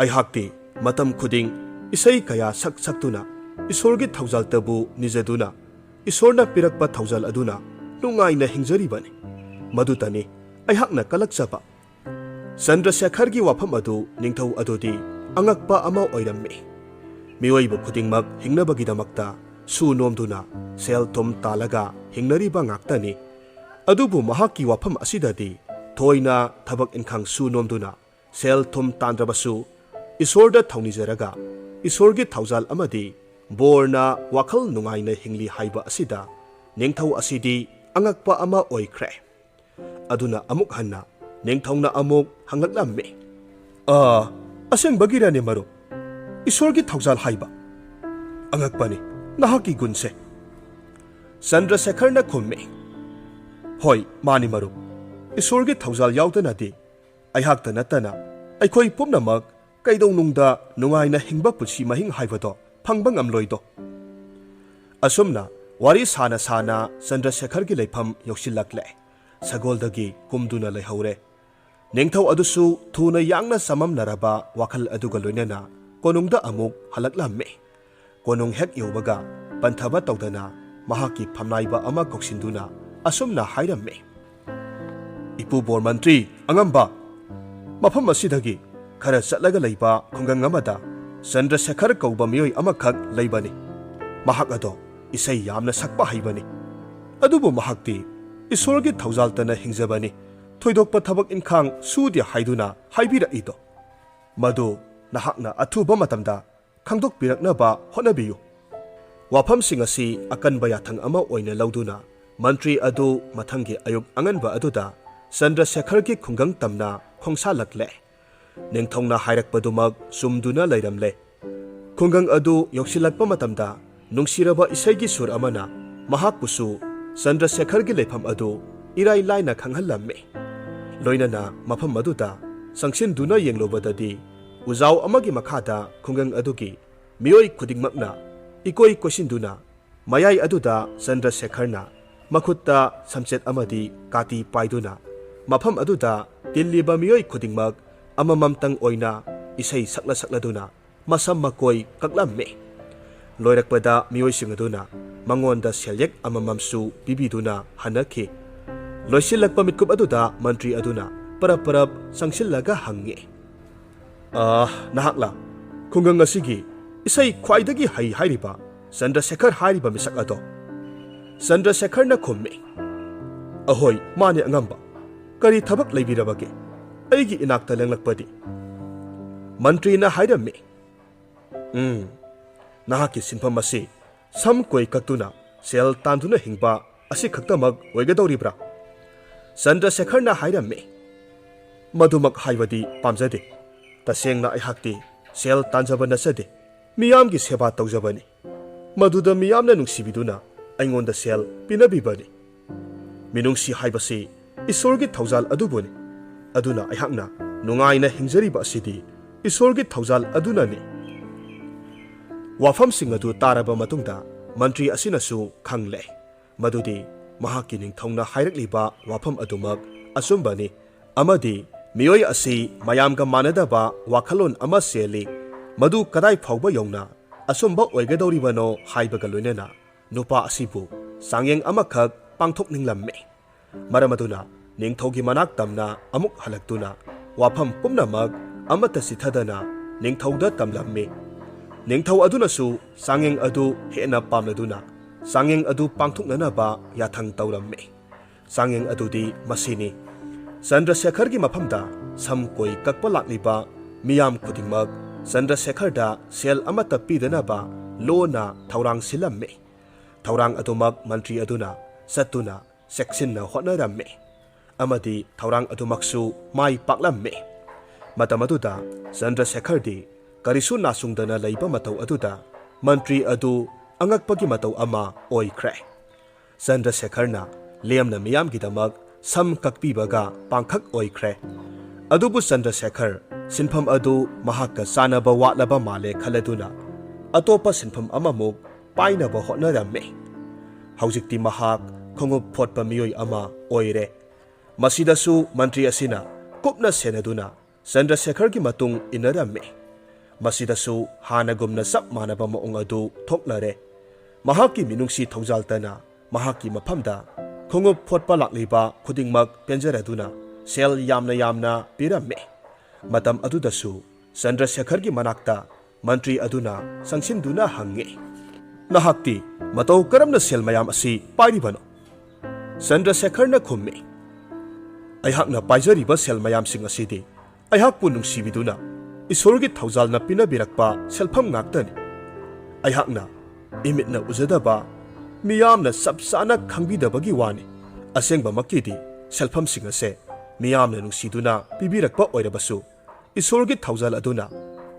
"ꯑꯩꯍꯥꯛꯇꯤ ꯃꯇꯝ ꯈꯨꯗꯤꯡ ꯏꯁꯩ ꯀꯌꯥ ꯁꯛ ꯁꯛꯇꯨꯅ ꯏꯁꯣꯔꯒꯤ ꯊꯧꯖꯥꯜꯇꯕꯨ ꯅꯤꯖꯗꯨꯅ ꯏꯁꯣꯔꯅ ꯄꯤꯔꯛꯄ ꯊꯧꯖꯥꯜ ꯑꯗꯨꯅ ꯅꯨꯡꯉꯥꯏꯅ ꯍꯤꯡꯖꯔꯤꯕꯅꯤ꯫ ꯃꯗꯨꯇꯅꯤ ꯑꯩꯍꯥꯛꯅ ꯀꯜꯂꯛꯆꯕ꯫" ꯆꯟꯗ꯭ꯔꯁꯦꯈꯔꯒꯤ ꯋꯥꯐꯝ ꯑꯗꯨ ꯅꯤꯡꯊꯧ ꯑꯗꯨꯗꯤ ꯑꯉꯛꯄ ꯑꯃ ꯑꯣꯏꯔꯝꯃꯤ꯫ ꯃꯤꯑꯣꯏꯕ ꯈꯨꯗꯤꯡꯃꯛ ꯍꯤꯡꯅꯕꯒꯤꯗꯃꯛꯇ ꯁꯨ ꯅꯣꯝꯗꯨꯅ ꯁꯦꯜ ꯊꯨꯝ ꯇꯥꯜꯂꯒ ꯍꯤꯡꯅꯔꯤꯕ ꯉꯥꯛꯇꯅꯤ꯫ ꯑꯗꯨꯕꯨ ꯃꯍꯥꯛꯀꯤ ꯋꯥꯐꯝ ꯑꯁꯤꯗꯗꯤ ꯊꯣꯏꯅ ꯊꯕꯛ ꯏꯟꯈꯥꯡ ꯁꯨ ꯅꯣꯝꯗꯨꯅ ꯁꯦꯜ ꯊꯨꯝ ꯇꯥꯟꯗ꯭ꯔꯕꯁꯨ ꯏꯁꯣꯔꯗ ꯊꯧꯅꯤꯖꯔꯒ ꯏꯁꯣꯔꯒꯤ ꯊꯧꯖꯥꯜ ꯑꯃꯗꯤ ꯕꯣꯔꯅ ꯋꯥꯈꯜ ꯅꯨꯡꯉꯥꯏꯅ ꯍꯤꯡꯂꯤ ꯍꯥꯏꯕ ꯑꯁꯤꯗ ꯅꯤꯡꯊꯧ ꯑꯁꯤꯗꯤ ꯑꯉꯛꯄ ꯑꯃ ꯑꯣꯏꯈ꯭ꯔꯦ꯫ ꯑꯗꯨꯅ ꯑꯃꯨꯛ ꯍꯟꯅ ꯅꯤꯡꯊꯧꯅ ꯑꯃꯨꯛ ꯍꯪꯂꯛꯂꯝꯃꯤ, "ꯑ, ꯑꯁꯦꯡꯕꯒꯤꯔꯅꯦ ꯃꯔꯨꯞ? ꯏꯁꯣꯔꯒꯤ ꯊꯧꯖꯥꯜ ꯍꯥꯏꯕ? ꯑꯉꯛꯄꯅꯤ ꯅꯍꯥꯛꯀꯤ ꯒꯨꯟꯁꯦ꯫" ꯆꯟꯗ꯭ꯔꯁꯦꯈꯔꯅ ꯈꯨꯝꯃꯤ, "ꯍꯣꯏ, ꯃꯥꯅꯤ ꯃꯔꯨꯞ꯫ ꯏꯁꯣꯔꯒꯤ ꯊꯧꯖꯥꯜ ꯌꯥꯎꯗꯅꯗꯤ ꯑꯩꯍꯥꯛꯇ ꯅꯠꯇꯅ ꯑꯩꯈꯣꯏ ꯄꯨꯝꯅꯃꯛ ꯀꯩꯗꯧꯅꯨꯡꯗ ꯅꯨꯡꯉꯥꯏꯅ ꯍꯤꯡꯕ ꯄꯨꯟꯁꯤ ꯃꯍꯤꯡ ꯍꯥꯏꯕꯗꯣ ꯐꯪꯕ ꯉꯝꯂꯣꯏꯗꯣ꯫" ꯑꯁꯨꯝꯅ ꯋꯥꯔꯤ ꯁꯥꯅ ꯁꯥꯅ ꯆꯟꯗ꯭ꯔꯁꯦꯈꯔꯒꯤ ꯂꯩꯐꯝ ꯌꯧꯁꯤꯜꯂꯛꯂꯦ꯫ ꯁꯒꯣꯜꯗꯒꯤ ꯀꯨꯝꯗꯨꯅ ꯂꯩꯍꯧꯔꯦ꯫ ꯅꯤꯡꯊꯧ ꯑꯗꯨꯁꯨ ꯊꯨꯅ ꯌꯥꯡꯅ ꯆꯃꯝꯅꯔꯕ ꯋꯥꯈꯜ ꯑꯗꯨꯒ ꯂꯣꯏꯅꯅ ꯀꯣꯅꯨꯡꯗ ꯑꯃꯨꯛ ꯍꯜꯂꯛꯂꯝꯃꯤ꯫ ꯀꯣꯅꯨꯡ ꯍꯦꯛ ꯌꯧꯕꯒ ꯄꯟꯊꯕ ꯇꯧꯗꯅ ꯃꯍꯥꯛꯀꯤ ꯐꯝꯅꯥꯏꯕ ꯑꯃ ꯀꯧꯁꯤꯟꯗꯨꯅ ꯑꯁꯨꯝꯅ ꯍꯥꯏꯔꯝꯃꯤ, "ꯏꯄꯨꯕꯣꯔ ꯃꯟꯇ꯭ꯔꯤ ꯑꯉꯝꯕ, ꯃꯐꯝ ꯑꯁꯤꯗꯒꯤ ꯈꯔ ꯆꯠꯂꯒ ꯂꯩꯕ ꯈꯨꯡꯒꯪ ꯑꯃꯗ ꯆꯟꯗ꯭ꯔꯁꯦꯈꯔ ꯀꯧꯕ ꯃꯤꯑꯣꯏ ꯑꯃꯈꯛ ꯂꯩꯕꯅꯤ꯫ ꯃꯍꯥꯛ ꯑꯗꯣ ꯏꯁꯩ ꯌꯥꯝꯅ ꯁꯛꯄ ꯍꯩꯕꯅꯤ꯫ ꯑꯗꯨꯕꯨ ꯃꯍꯥꯛꯇꯤ ꯏꯁꯣꯔꯒꯤ ꯊꯧꯖꯥꯜꯇꯅ ꯍꯤꯡꯖꯕꯅꯤ꯫ ꯊꯣꯏꯗꯣꯛꯄ ꯊꯕꯛ ꯏꯟꯈꯥꯡ ꯁꯨꯗꯦ ꯍꯥꯏꯗꯨꯅ ꯍꯥꯏꯕꯤꯔꯛꯏꯗꯣ꯫ ꯃꯗꯨ ꯅꯍꯥꯛꯅ ꯑꯊꯨꯕ ꯃꯇꯝꯗ ꯈꯪꯗꯣꯛꯄꯤꯔꯛꯅꯕ ꯍꯣꯠꯅꯕꯤꯌꯨ꯫" ꯋꯥꯐꯝꯁꯤꯡ ꯑꯁꯤ ꯑꯀꯟꯕ ꯌꯥꯊꯪ ꯑꯃ ꯑꯣꯏꯅ ꯂꯧꯗꯨꯅ ꯃꯟꯇ꯭ꯔꯤ ꯑꯗꯨ ꯃꯊꯪꯒꯤ ꯑꯌꯨꯛ ꯑꯉꯟꯕ ꯑꯗꯨꯗ ꯆꯟꯗ꯭ꯔꯁꯦꯈꯔꯒꯤ ꯈꯨꯡꯒꯪ ꯇꯝꯅ ꯈꯣꯡꯁꯥꯜꯂꯛꯂꯦ꯫ ꯅꯤꯡꯊꯧꯅ ꯍꯥꯏꯔꯛꯄꯗꯨꯃꯛ ꯆꯨꯝꯗꯨꯅ ꯂꯩꯔꯝꯂꯦ꯫ ꯈꯨꯡꯒꯪ ꯑꯗꯨ ꯌꯧꯁꯤꯜꯂꯛꯄ ꯃꯇꯝꯗ ꯅꯨꯡꯁꯤꯔꯕ ꯏꯁꯩꯒꯤ ꯁꯨꯔ ꯑꯃꯅ ꯃꯍꯥꯛꯄꯨꯁꯨ ꯆꯟꯗ꯭ꯔꯁꯦꯈꯔꯒꯤ ꯂꯩꯐꯝ ꯑꯗꯨ ꯏꯔꯥꯏ ꯂꯥꯏꯅ ꯈꯪꯍꯜꯂꯝꯃꯤ꯫ ꯂꯣꯏꯅꯅ ꯃꯐꯝ ꯑꯗꯨꯗ ꯆꯪꯁꯤꯟꯗꯨꯅ ꯌꯦꯡꯂꯨꯕꯗꯗꯤ ꯎꯖꯥꯎ ꯑꯃꯒꯤ ꯃꯈꯥꯗ ꯈꯨꯡꯒꯪ ꯑꯗꯨꯒꯤ ꯃꯤꯑꯣꯏ ꯈꯨꯗꯤꯡꯃꯛꯅ ꯏꯀꯣꯏ ꯀꯣꯏꯁꯤꯟꯗꯨꯅ ꯃꯌꯥꯏ ꯑꯗꯨꯗ ꯆꯟꯗ꯭ꯔꯁꯦꯈꯔꯅ ꯃꯈꯨꯠꯇ ꯁꯝꯆꯦꯠ ꯑꯃꯗꯤ ꯀꯥꯇꯤ ꯄꯥꯏꯗꯨꯅ ꯃꯐꯝ ꯑꯗꯨꯗ ꯇꯤꯜꯂꯤꯕ ꯃꯤꯑꯣꯏ ꯈꯨꯗꯤꯡꯃꯛ ꯑꯃꯃꯝꯇꯪ ꯑꯣꯏꯅ ꯏꯁꯩ ꯁꯛꯂ ꯁꯛꯂꯗꯨꯅ ꯃꯁꯝ ꯃꯀꯣꯏ ꯀꯛꯂꯝꯃꯤ꯫ ꯂꯣꯏꯔꯛꯄꯗ ꯃꯤꯑꯣꯏꯁꯤꯡ ꯑꯗꯨꯅ ꯃꯉꯣꯟꯗ ꯁꯦꯜꯌꯦꯛ ꯑꯃꯃꯝꯁꯨ ꯄꯤꯕꯤꯗꯨꯅ ꯍꯟꯅꯈꯤ꯫ ꯂꯣꯏꯁꯤꯜꯂꯛꯄ ꯃꯤꯠꯀꯨꯞ ꯑꯗꯨꯗ ꯃꯟꯇ꯭ꯔꯤ ꯑꯗꯨꯅ ꯄꯔꯞ ꯄꯔꯞ ꯆꯪꯁꯤꯜꯂꯒ ꯍꯪꯉꯤ, "ꯑ, ꯅꯍꯥꯛꯂ ꯈꯨꯡꯒꯪ ꯑꯁꯤꯒꯤ ꯏꯁꯩ ꯈ꯭ꯋꯥꯏꯗꯒꯤ ꯍꯩ ꯍꯥꯏꯔꯤꯕ ꯆꯟꯗ꯭ꯔꯁꯦꯈꯔ ꯍꯥꯏꯔꯤꯕ ꯃꯤꯁꯛ ꯑꯗꯣ?" ꯆꯟꯗ꯭ꯔꯁꯦꯈꯔꯅ ꯈꯨꯝꯃꯤ, "ꯑꯍꯣꯏ, ꯃꯥꯅꯦ ꯑꯉꯝꯕ꯫ ꯀꯔꯤ ꯊꯕꯛ ꯂꯩꯕꯤꯔꯕꯒꯦ? ꯑꯩꯒꯤ ꯏꯅꯥꯛꯇ ꯂꯦꯡꯂꯛꯄꯗꯤ?" ꯃꯟꯇ꯭ꯔꯤꯅ ꯍꯥꯏꯔꯝꯃꯤ, "ꯎꯝ, ꯅꯍꯥꯛꯀꯤ ꯁꯤꯟꯐꯝ ꯑꯁꯤ ꯁꯝ ꯀꯣꯏ ꯀꯛꯇꯨꯅ ꯁꯦꯜ ꯇꯥꯟꯗꯨꯅ ꯍꯤꯡꯕ ꯑꯁꯤ ꯈꯛꯇꯃꯛ ꯑꯣꯏꯒꯗꯧꯔꯤꯕ꯭ꯔꯥ?" ꯆꯟꯗ꯭ꯔꯁꯦꯈꯔꯅ ꯍꯥꯏꯔꯝꯃꯤ, "ꯃꯗꯨꯃꯛ ꯍꯥꯏꯕꯗꯤ ꯄꯥꯝꯖꯗꯦ꯫ ꯇꯁꯦꯡꯅ ꯑꯩꯍꯥꯛꯇꯤ ꯁꯦꯜ ꯇꯥꯟꯖꯕ ꯅꯠꯆꯗꯦ꯫ ꯃꯤꯌꯥꯝꯒꯤ ꯁꯦꯕꯥ ꯇꯧꯖꯕꯅꯤ꯫ ꯃꯗꯨꯗ ꯃꯤꯌꯥꯝꯅ ꯅꯨꯡꯁꯤꯕꯤꯗꯨꯅ ꯑꯩꯉꯣꯟꯗ ꯁꯦꯜ ꯄꯤꯅꯕꯤꯕꯅꯤ꯫ ꯃꯤꯅꯨꯡꯁꯤ ꯍꯥꯏꯕꯁꯤ ꯏꯁꯣꯔꯒꯤ ꯊꯧꯖꯥꯜ ꯑꯗꯨꯕꯨꯅꯤ꯫ ꯑꯗꯨꯅ ꯑꯩꯍꯥꯛꯅ ꯅꯨꯡꯉꯥꯏꯅ ꯍꯤꯡꯖꯔꯤꯕ ꯑꯁꯤꯗꯤ ꯏꯁꯣꯔꯒꯤ ꯊꯧꯖꯥꯜ ꯑꯗꯨꯅꯅꯤ꯫" ꯋꯥꯐꯝꯁꯤꯡ ꯑꯗꯨ ꯇꯥꯔꯕ ꯃꯇꯨꯡꯗ ꯃꯟꯇ꯭ꯔꯤ ꯑꯁꯤꯅꯁꯨ ꯈꯪꯂꯦ ꯃꯗꯨꯗꯤ ꯃꯍꯥꯛꯀꯤ ꯅꯤꯡꯊꯧꯅ ꯍꯥꯏꯔꯛꯂꯤꯕ ꯋꯥꯐꯝ ꯑꯗꯨꯃꯛ ꯑꯆꯨꯝꯕꯅꯤ ꯑꯃꯗꯤ ꯃꯤꯑꯣꯏ ꯑꯁꯤ ꯃꯌꯥꯝꯒ ꯃꯥꯟꯅꯗꯕ ꯋꯥꯈꯜꯂꯣꯟ ꯑꯃ ꯆꯦꯜꯂꯤ꯫ ꯃꯗꯨ ꯀꯗꯥꯏ ꯐꯥꯎꯕ ꯌꯧꯅ ꯑꯆꯨꯝꯕ ꯑꯣꯏꯒꯗꯧꯔꯤꯕꯅꯣ ꯍꯥꯏꯕꯒ ꯂꯣꯏꯅꯅ ꯅꯨꯄꯥ ꯑꯁꯤꯕꯨ ꯆꯥꯡꯌꯦꯡ ꯑꯃꯈꯛ ꯄꯥꯡꯊꯣꯛꯅꯤꯡꯂꯝꯃꯤ꯫ ꯃꯔꯝ ꯑꯗꯨꯅ ꯅꯤꯡꯊꯧꯒꯤ ꯃꯅꯥꯛ ꯇꯝꯅ ꯑꯃꯨꯛ ꯍꯜꯂꯛꯇꯨꯅ ꯋꯥꯐꯝ ꯄꯨꯝꯅꯃꯛ ꯑꯃꯠꯇ ꯆꯤꯊꯗꯅ ꯅꯤꯡꯊꯧꯗ ꯇꯝꯂꯝꯃꯤ꯫ ꯅꯤꯡꯊꯧ ꯑꯗꯨꯅꯁꯨ ꯆꯥꯡꯌꯦꯡ ꯑꯗꯨ ꯍꯦꯟꯅ ꯄꯥꯝꯂꯗꯨꯅ ꯆꯥꯡꯌꯦꯡ ꯑꯗꯨ ꯄꯥꯡꯊꯣꯛꯅꯅꯕ ꯌꯥꯊꯪ ꯇꯧꯔꯝꯃꯤ꯫ ꯆꯥꯡꯌꯦꯡ ꯑꯗꯨꯗꯤ ꯃꯁꯤꯅꯤ: ꯆꯟꯗ꯭ꯔꯁꯦꯈꯔꯒꯤ ꯃꯐꯝꯗ ꯁꯝ ꯀꯣꯏ ꯀꯛꯄ ꯂꯥꯛꯂꯤꯕ ꯃꯤꯌꯥꯝ ꯈꯨꯗꯤꯡꯃꯛ ꯆꯟꯗ꯭ꯔꯁꯦꯈꯔꯗ ꯁꯦꯜ ꯑꯃꯠꯇ ꯄꯤꯗꯅꯕ ꯂꯣꯟꯅ ꯊꯧꯔꯥꯡ ꯁꯤꯜꯂꯝꯃꯤ꯫ ꯊꯧꯔꯥꯡ ꯑꯗꯨꯃꯛ ꯃꯟꯇ꯭ꯔꯤ ꯑꯗꯨꯅ ꯆꯠꯇꯨꯅ ꯆꯦꯛꯁꯤꯟꯅ ꯍꯣꯠꯅꯔꯝꯃꯤ ꯑꯃꯗꯤ ꯊꯧꯔꯥꯡ ꯑꯗꯨꯃꯛꯁꯨ ꯃꯥꯏ ꯄꯥꯛꯂꯝꯃꯤ꯫ ꯃꯇꯝ ꯑꯗꯨꯗ ꯆꯟꯗ꯭ꯔꯁꯦꯈꯔꯗꯤ ꯀꯔꯤꯁꯨ ꯅꯥꯆꯨꯡꯗꯅ ꯂꯩꯕ ꯃꯇꯧ ꯑꯗꯨꯗ ꯃꯟꯇ꯭ꯔꯤ ꯑꯗꯨ ꯑꯉꯛꯄꯒꯤ ꯃꯇꯧ ꯑꯃ ꯑꯣꯏꯈ꯭ꯔꯦ꯫ ꯆꯟꯗ꯭ꯔꯁꯦꯈꯔꯅ ꯂꯦꯝꯅ ꯃꯤꯌꯥꯝꯒꯤꯗꯃꯛ ꯁꯝ ꯀꯛꯄꯤꯕꯒ ꯄꯥꯡꯈꯛ ꯑꯣꯏꯈ꯭ꯔꯦ꯫ ꯑꯗꯨꯕꯨ ꯆꯟꯗ꯭ꯔꯁꯦꯈꯔ ꯁꯤꯟꯐꯝ ꯑꯗꯨ ꯃꯍꯥꯛꯀ ꯆꯥꯅꯕ ꯋꯥꯠꯂꯕ ꯃꯥꯜꯂꯦ ꯈꯜꯂꯗꯨꯅ ꯑꯇꯣꯞꯄ ꯁꯤꯟꯐꯝ ꯑꯃꯃꯨꯛ ꯄꯥꯏꯅꯕ ꯍꯣꯠꯅꯔꯝꯃꯤ꯫ ꯍꯧꯖꯤꯛꯇꯤ ꯃꯍꯥꯛ ꯈꯣꯡꯎꯞ ꯐꯣꯠꯄ ꯃꯤꯑꯣꯏ ꯑꯃ ꯑꯣꯏꯔꯦ꯫ ꯃꯁꯤꯗꯁꯨ ꯃꯟꯇ꯭ꯔꯤ ꯑꯁꯤꯅ ꯀꯨꯞꯅ ꯁꯦꯟꯅꯗꯨꯅ ꯆꯟꯗ꯭ꯔꯁꯦꯈꯔꯒꯤ ꯃꯇꯨꯡ ꯏꯟꯅꯔꯝꯃꯤ꯫ ꯃꯁꯤꯗꯁꯨ ꯍꯥꯟꯅꯒꯨꯝꯅ ꯆꯞ ꯃꯥꯟꯅꯕ ꯃꯑꯣꯡ ꯑꯗꯨ ꯊꯣꯛꯂꯔꯦ꯫ ꯃꯍꯥꯛꯀꯤ ꯃꯤꯅꯨꯡꯁꯤ ꯊꯧꯖꯥꯜꯇꯅ ꯃꯍꯥꯛꯀꯤ ꯃꯐꯝꯗ ꯈꯣꯡꯎꯞ ꯐꯣꯠꯄ ꯂꯥꯛꯂꯤꯕ ꯈꯨꯗꯤꯡꯃꯛ ꯄꯦꯟꯖꯔꯗꯨꯅ ꯁꯦꯜ ꯌꯥꯝꯅ ꯌꯥꯝꯅ ꯄꯤꯔꯝꯃꯤ꯫ ꯃꯇꯝ ꯑꯗꯨꯗꯁꯨ ꯆꯟꯗ꯭ꯔꯁꯦꯈꯔꯒꯤ ꯃꯅꯥꯛꯇ ꯃꯟꯇ꯭ꯔꯤ ꯑꯗꯨꯅ ꯆꯪꯁꯤꯟꯗꯨꯅ ꯍꯪꯉꯤ, "ꯅꯍꯥꯛꯇꯤ ꯃꯇꯧ ꯀꯔꯝꯅ ꯁꯦꯜ ꯃꯌꯥꯝ ꯑꯁꯤ ꯄꯥꯏꯔꯤꯕꯅꯣ?" ꯆꯟꯗ꯭ꯔꯁꯦꯈꯔꯅ ꯈꯨꯝꯃꯤ, "ꯑꯩꯍꯥꯛꯅ ꯄꯥꯏꯖꯔꯤꯕ ꯁꯦꯜ ꯃꯌꯥꯝꯁꯤꯡ ꯑꯁꯤꯗꯤ ꯑꯩꯍꯥꯛꯄꯨ ꯅꯨꯡꯁꯤꯕꯤꯗꯨꯅ ꯏꯁꯣꯔꯒꯤ ꯊꯧꯖꯥꯜꯅ ꯄꯤꯅꯕꯤꯔꯛꯄ ꯁꯦꯜꯐꯝ ꯉꯥꯛꯇꯅꯤ꯫ ꯑꯩꯍꯥꯛꯅ ꯏꯃꯤꯠꯅ ꯎꯖꯗꯕ, ꯃꯤꯌꯥꯝꯅ ꯆꯞ ꯆꯥꯅ ꯈꯪꯕꯤꯗꯕꯒꯤ ꯋꯥꯅꯤ꯫ ꯑꯁꯦꯡꯕꯃꯛꯀꯤꯗꯤ ꯁꯦꯜꯐꯝꯁꯤꯡ ꯑꯁꯦ ꯃꯤꯌꯥꯝꯅ ꯅꯨꯡꯁꯤꯗꯨꯅ ꯄꯤꯕꯤꯔꯛꯄ ꯑꯣꯏꯔꯕꯁꯨ, ꯏꯁꯣꯔꯒꯤ ꯊꯧꯖꯥꯜ ꯑꯗꯨꯅ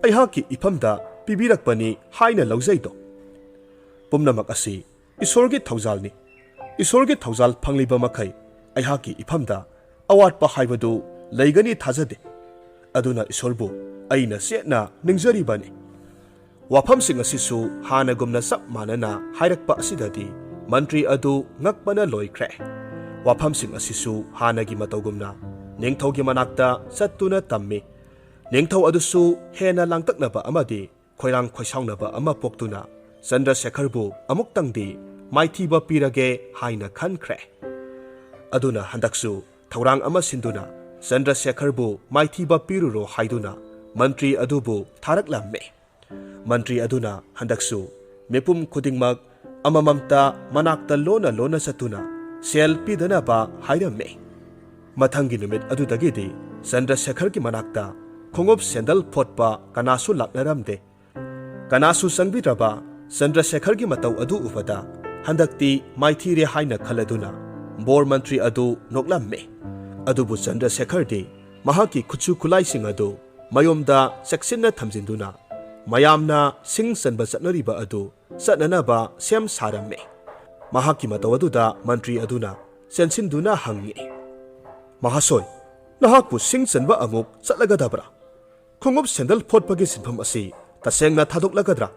ꯑꯩꯍꯥꯛꯀꯤ ꯏꯐꯝꯗ ꯄꯤꯕꯤꯔꯛꯄꯅꯤ ꯍꯥꯏꯅ ꯂꯧꯖꯩꯗꯣ꯫ ꯄꯨꯝꯅꯃꯛ ꯑꯁꯤ ꯏꯁꯣꯔꯒꯤ ꯊꯧꯖꯥꯜꯅꯤ꯫ ꯏꯁꯣꯔꯒꯤ ꯊꯧꯖꯥꯜ ꯐꯪꯂꯤꯕ ꯃꯈꯩ ꯑꯩꯍꯥꯛꯀꯤ ꯏꯐꯝꯗ ꯑꯋꯥꯠꯄ ꯍꯥꯏꯕꯗꯨ ꯂꯩꯒꯅꯤ ꯊꯥꯖꯗꯦ꯫ ꯑꯗꯨꯅ ꯏꯁꯣꯔꯕꯨ ꯑꯩꯅ ꯆꯦꯠꯅ ꯅꯤꯡꯖꯔꯤꯕꯅꯤ꯫" ꯋꯥꯐꯝꯁꯤꯡ ꯑꯁꯤꯁꯨ ꯍꯥꯟꯅꯒꯨꯝꯅ ꯆꯞ ꯃꯥꯟꯅꯅ ꯍꯥꯏꯔꯛꯄ ꯑꯁꯤꯗꯗꯤ ꯃꯟꯇ꯭ꯔꯤ ꯑꯗꯨ ꯉꯛꯄꯅ ꯂꯣꯏꯈ꯭ꯔꯦ꯫ ꯋꯥꯐꯝꯁꯤꯡ ꯑꯁꯤꯁꯨ ꯍꯥꯟꯅꯒꯤ ꯃꯇꯧꯒꯨꯝꯅ ꯅꯤꯡꯊꯧꯒꯤ ꯃꯅꯥꯛꯇ ꯆꯠꯇꯨꯅ ꯇꯝꯃꯤ꯫ ꯅꯤꯡꯊꯧ ꯑꯗꯨꯁꯨ ꯍꯦꯟꯅ ꯂꯥꯡꯇꯛꯅꯕ ꯑꯃꯗꯤ ꯈꯣꯏꯔꯥꯡ ꯈꯣꯏꯁꯥꯎꯅꯕ ꯑꯃ ꯄꯣꯛꯇꯨꯅ ꯆꯟꯗ꯭ꯔꯁꯦꯈꯔꯕꯨ ꯑꯃꯨꯛꯇꯪꯗꯤ ꯃꯥꯏꯊꯤꯕ ꯄꯤꯔꯒꯦ ꯍꯥꯏꯅ ꯈꯟꯈ꯭ꯔꯦ꯫ ꯑꯗꯨꯅ ꯍꯟꯗꯛꯁꯨ ꯊꯧꯔꯥꯡ ꯑꯃ ꯁꯤꯟꯗꯨꯅ ꯆꯟꯗ꯭ꯔꯁꯦꯈꯔꯕꯨ ꯃꯥꯏꯊꯤꯕ ꯄꯤꯔꯨꯔꯣ ꯍꯥꯏꯗꯨꯅ ꯃꯟꯇ꯭ꯔꯤ ꯑꯗꯨꯕꯨ ꯊꯥꯔꯛꯂꯝꯃꯤ꯫ ꯃꯟꯇ꯭ꯔꯤ ꯑꯗꯨꯅ ꯍꯟꯗꯛꯁꯨ ꯃꯤꯄꯨꯝ ꯈꯨꯗꯤꯡꯃꯛ ꯑꯃꯃꯝꯇ ꯃꯅꯥꯛꯇ ꯂꯣꯟꯅ ꯂꯣꯟꯅ ꯆꯠꯇꯨꯅ ꯁꯦꯜ ꯄꯤꯗꯅꯕ ꯍꯥꯏꯔꯝꯃꯤ꯫ ꯃꯊꯪꯒꯤ ꯅꯨꯃꯤꯠ ꯑꯗꯨꯗꯒꯤꯗꯤ ꯆꯟꯗ꯭ꯔꯁꯦꯈꯔꯒꯤ ꯃꯅꯥꯛꯇ ꯈꯣꯡꯎꯞ ꯁꯦꯟꯗꯜ ꯐꯣꯠꯄ ꯀꯅꯥꯁꯨ ꯂꯥꯛꯅꯔꯝꯗꯦ꯫ ꯀꯅꯥꯁꯨ ꯆꯪꯕꯤꯗ꯭ꯔꯕ ꯆꯟꯗ꯭ꯔꯁꯦꯈꯔꯒꯤ ꯃꯇꯧ ꯑꯗꯨ ꯎꯕꯗ ꯍꯟꯗꯛꯇꯤ ꯃꯥꯏꯊꯤꯔꯦ ꯍꯥꯏꯅ ꯈꯜꯂꯗꯨꯅ ꯕꯣꯔ ꯃꯟꯇ꯭ꯔꯤ ꯑꯗꯨ ꯅꯣꯛꯂꯝꯃꯤ꯫ ꯑꯗꯨꯕꯨ ꯆꯟꯗ꯭ꯔꯁꯦꯈꯔꯗꯤ ꯃꯍꯥꯛꯀꯤ ꯈꯨꯠꯁꯨ ꯈꯨꯠꯂꯥꯏꯁꯤꯡ ꯑꯗꯨ ꯃꯌꯨꯝꯗ ꯆꯦꯛꯁꯤꯟꯅ ꯊꯝꯖꯤꯟꯗꯨꯅ ꯃꯌꯥꯝꯅ ꯁꯤꯡ ꯆꯟꯕ ꯆꯠꯅꯔꯤꯕ ꯑꯗꯨ ꯆꯠꯅꯅꯕ ꯁꯦꯝ ꯁꯥꯔꯝꯃꯤ꯫ ꯃꯍꯥꯛꯀꯤ ꯃꯇꯧ ꯑꯗꯨꯗ ꯃꯟꯇ꯭ꯔꯤ ꯑꯗꯨꯅ ꯆꯦꯟꯁꯤꯟꯗꯨꯅ ꯍꯪꯉꯤ, "ꯃꯍꯥꯁꯣꯏ, ꯅꯍꯥꯛꯄꯨ ꯁꯤꯡ ꯆꯟꯕ ꯑꯃꯨꯛ ꯆꯠꯂꯒꯗꯕ꯭ꯔꯥ? ꯈꯣꯡꯎꯞ ꯁꯦꯟꯗꯜ ꯐꯣꯠꯄꯒꯤ ꯁꯤꯟꯐꯝ ꯑꯁꯤ ꯇꯁꯦꯡꯅ ꯊꯥꯗꯣꯛꯂꯒꯗ꯭ꯔꯥ?"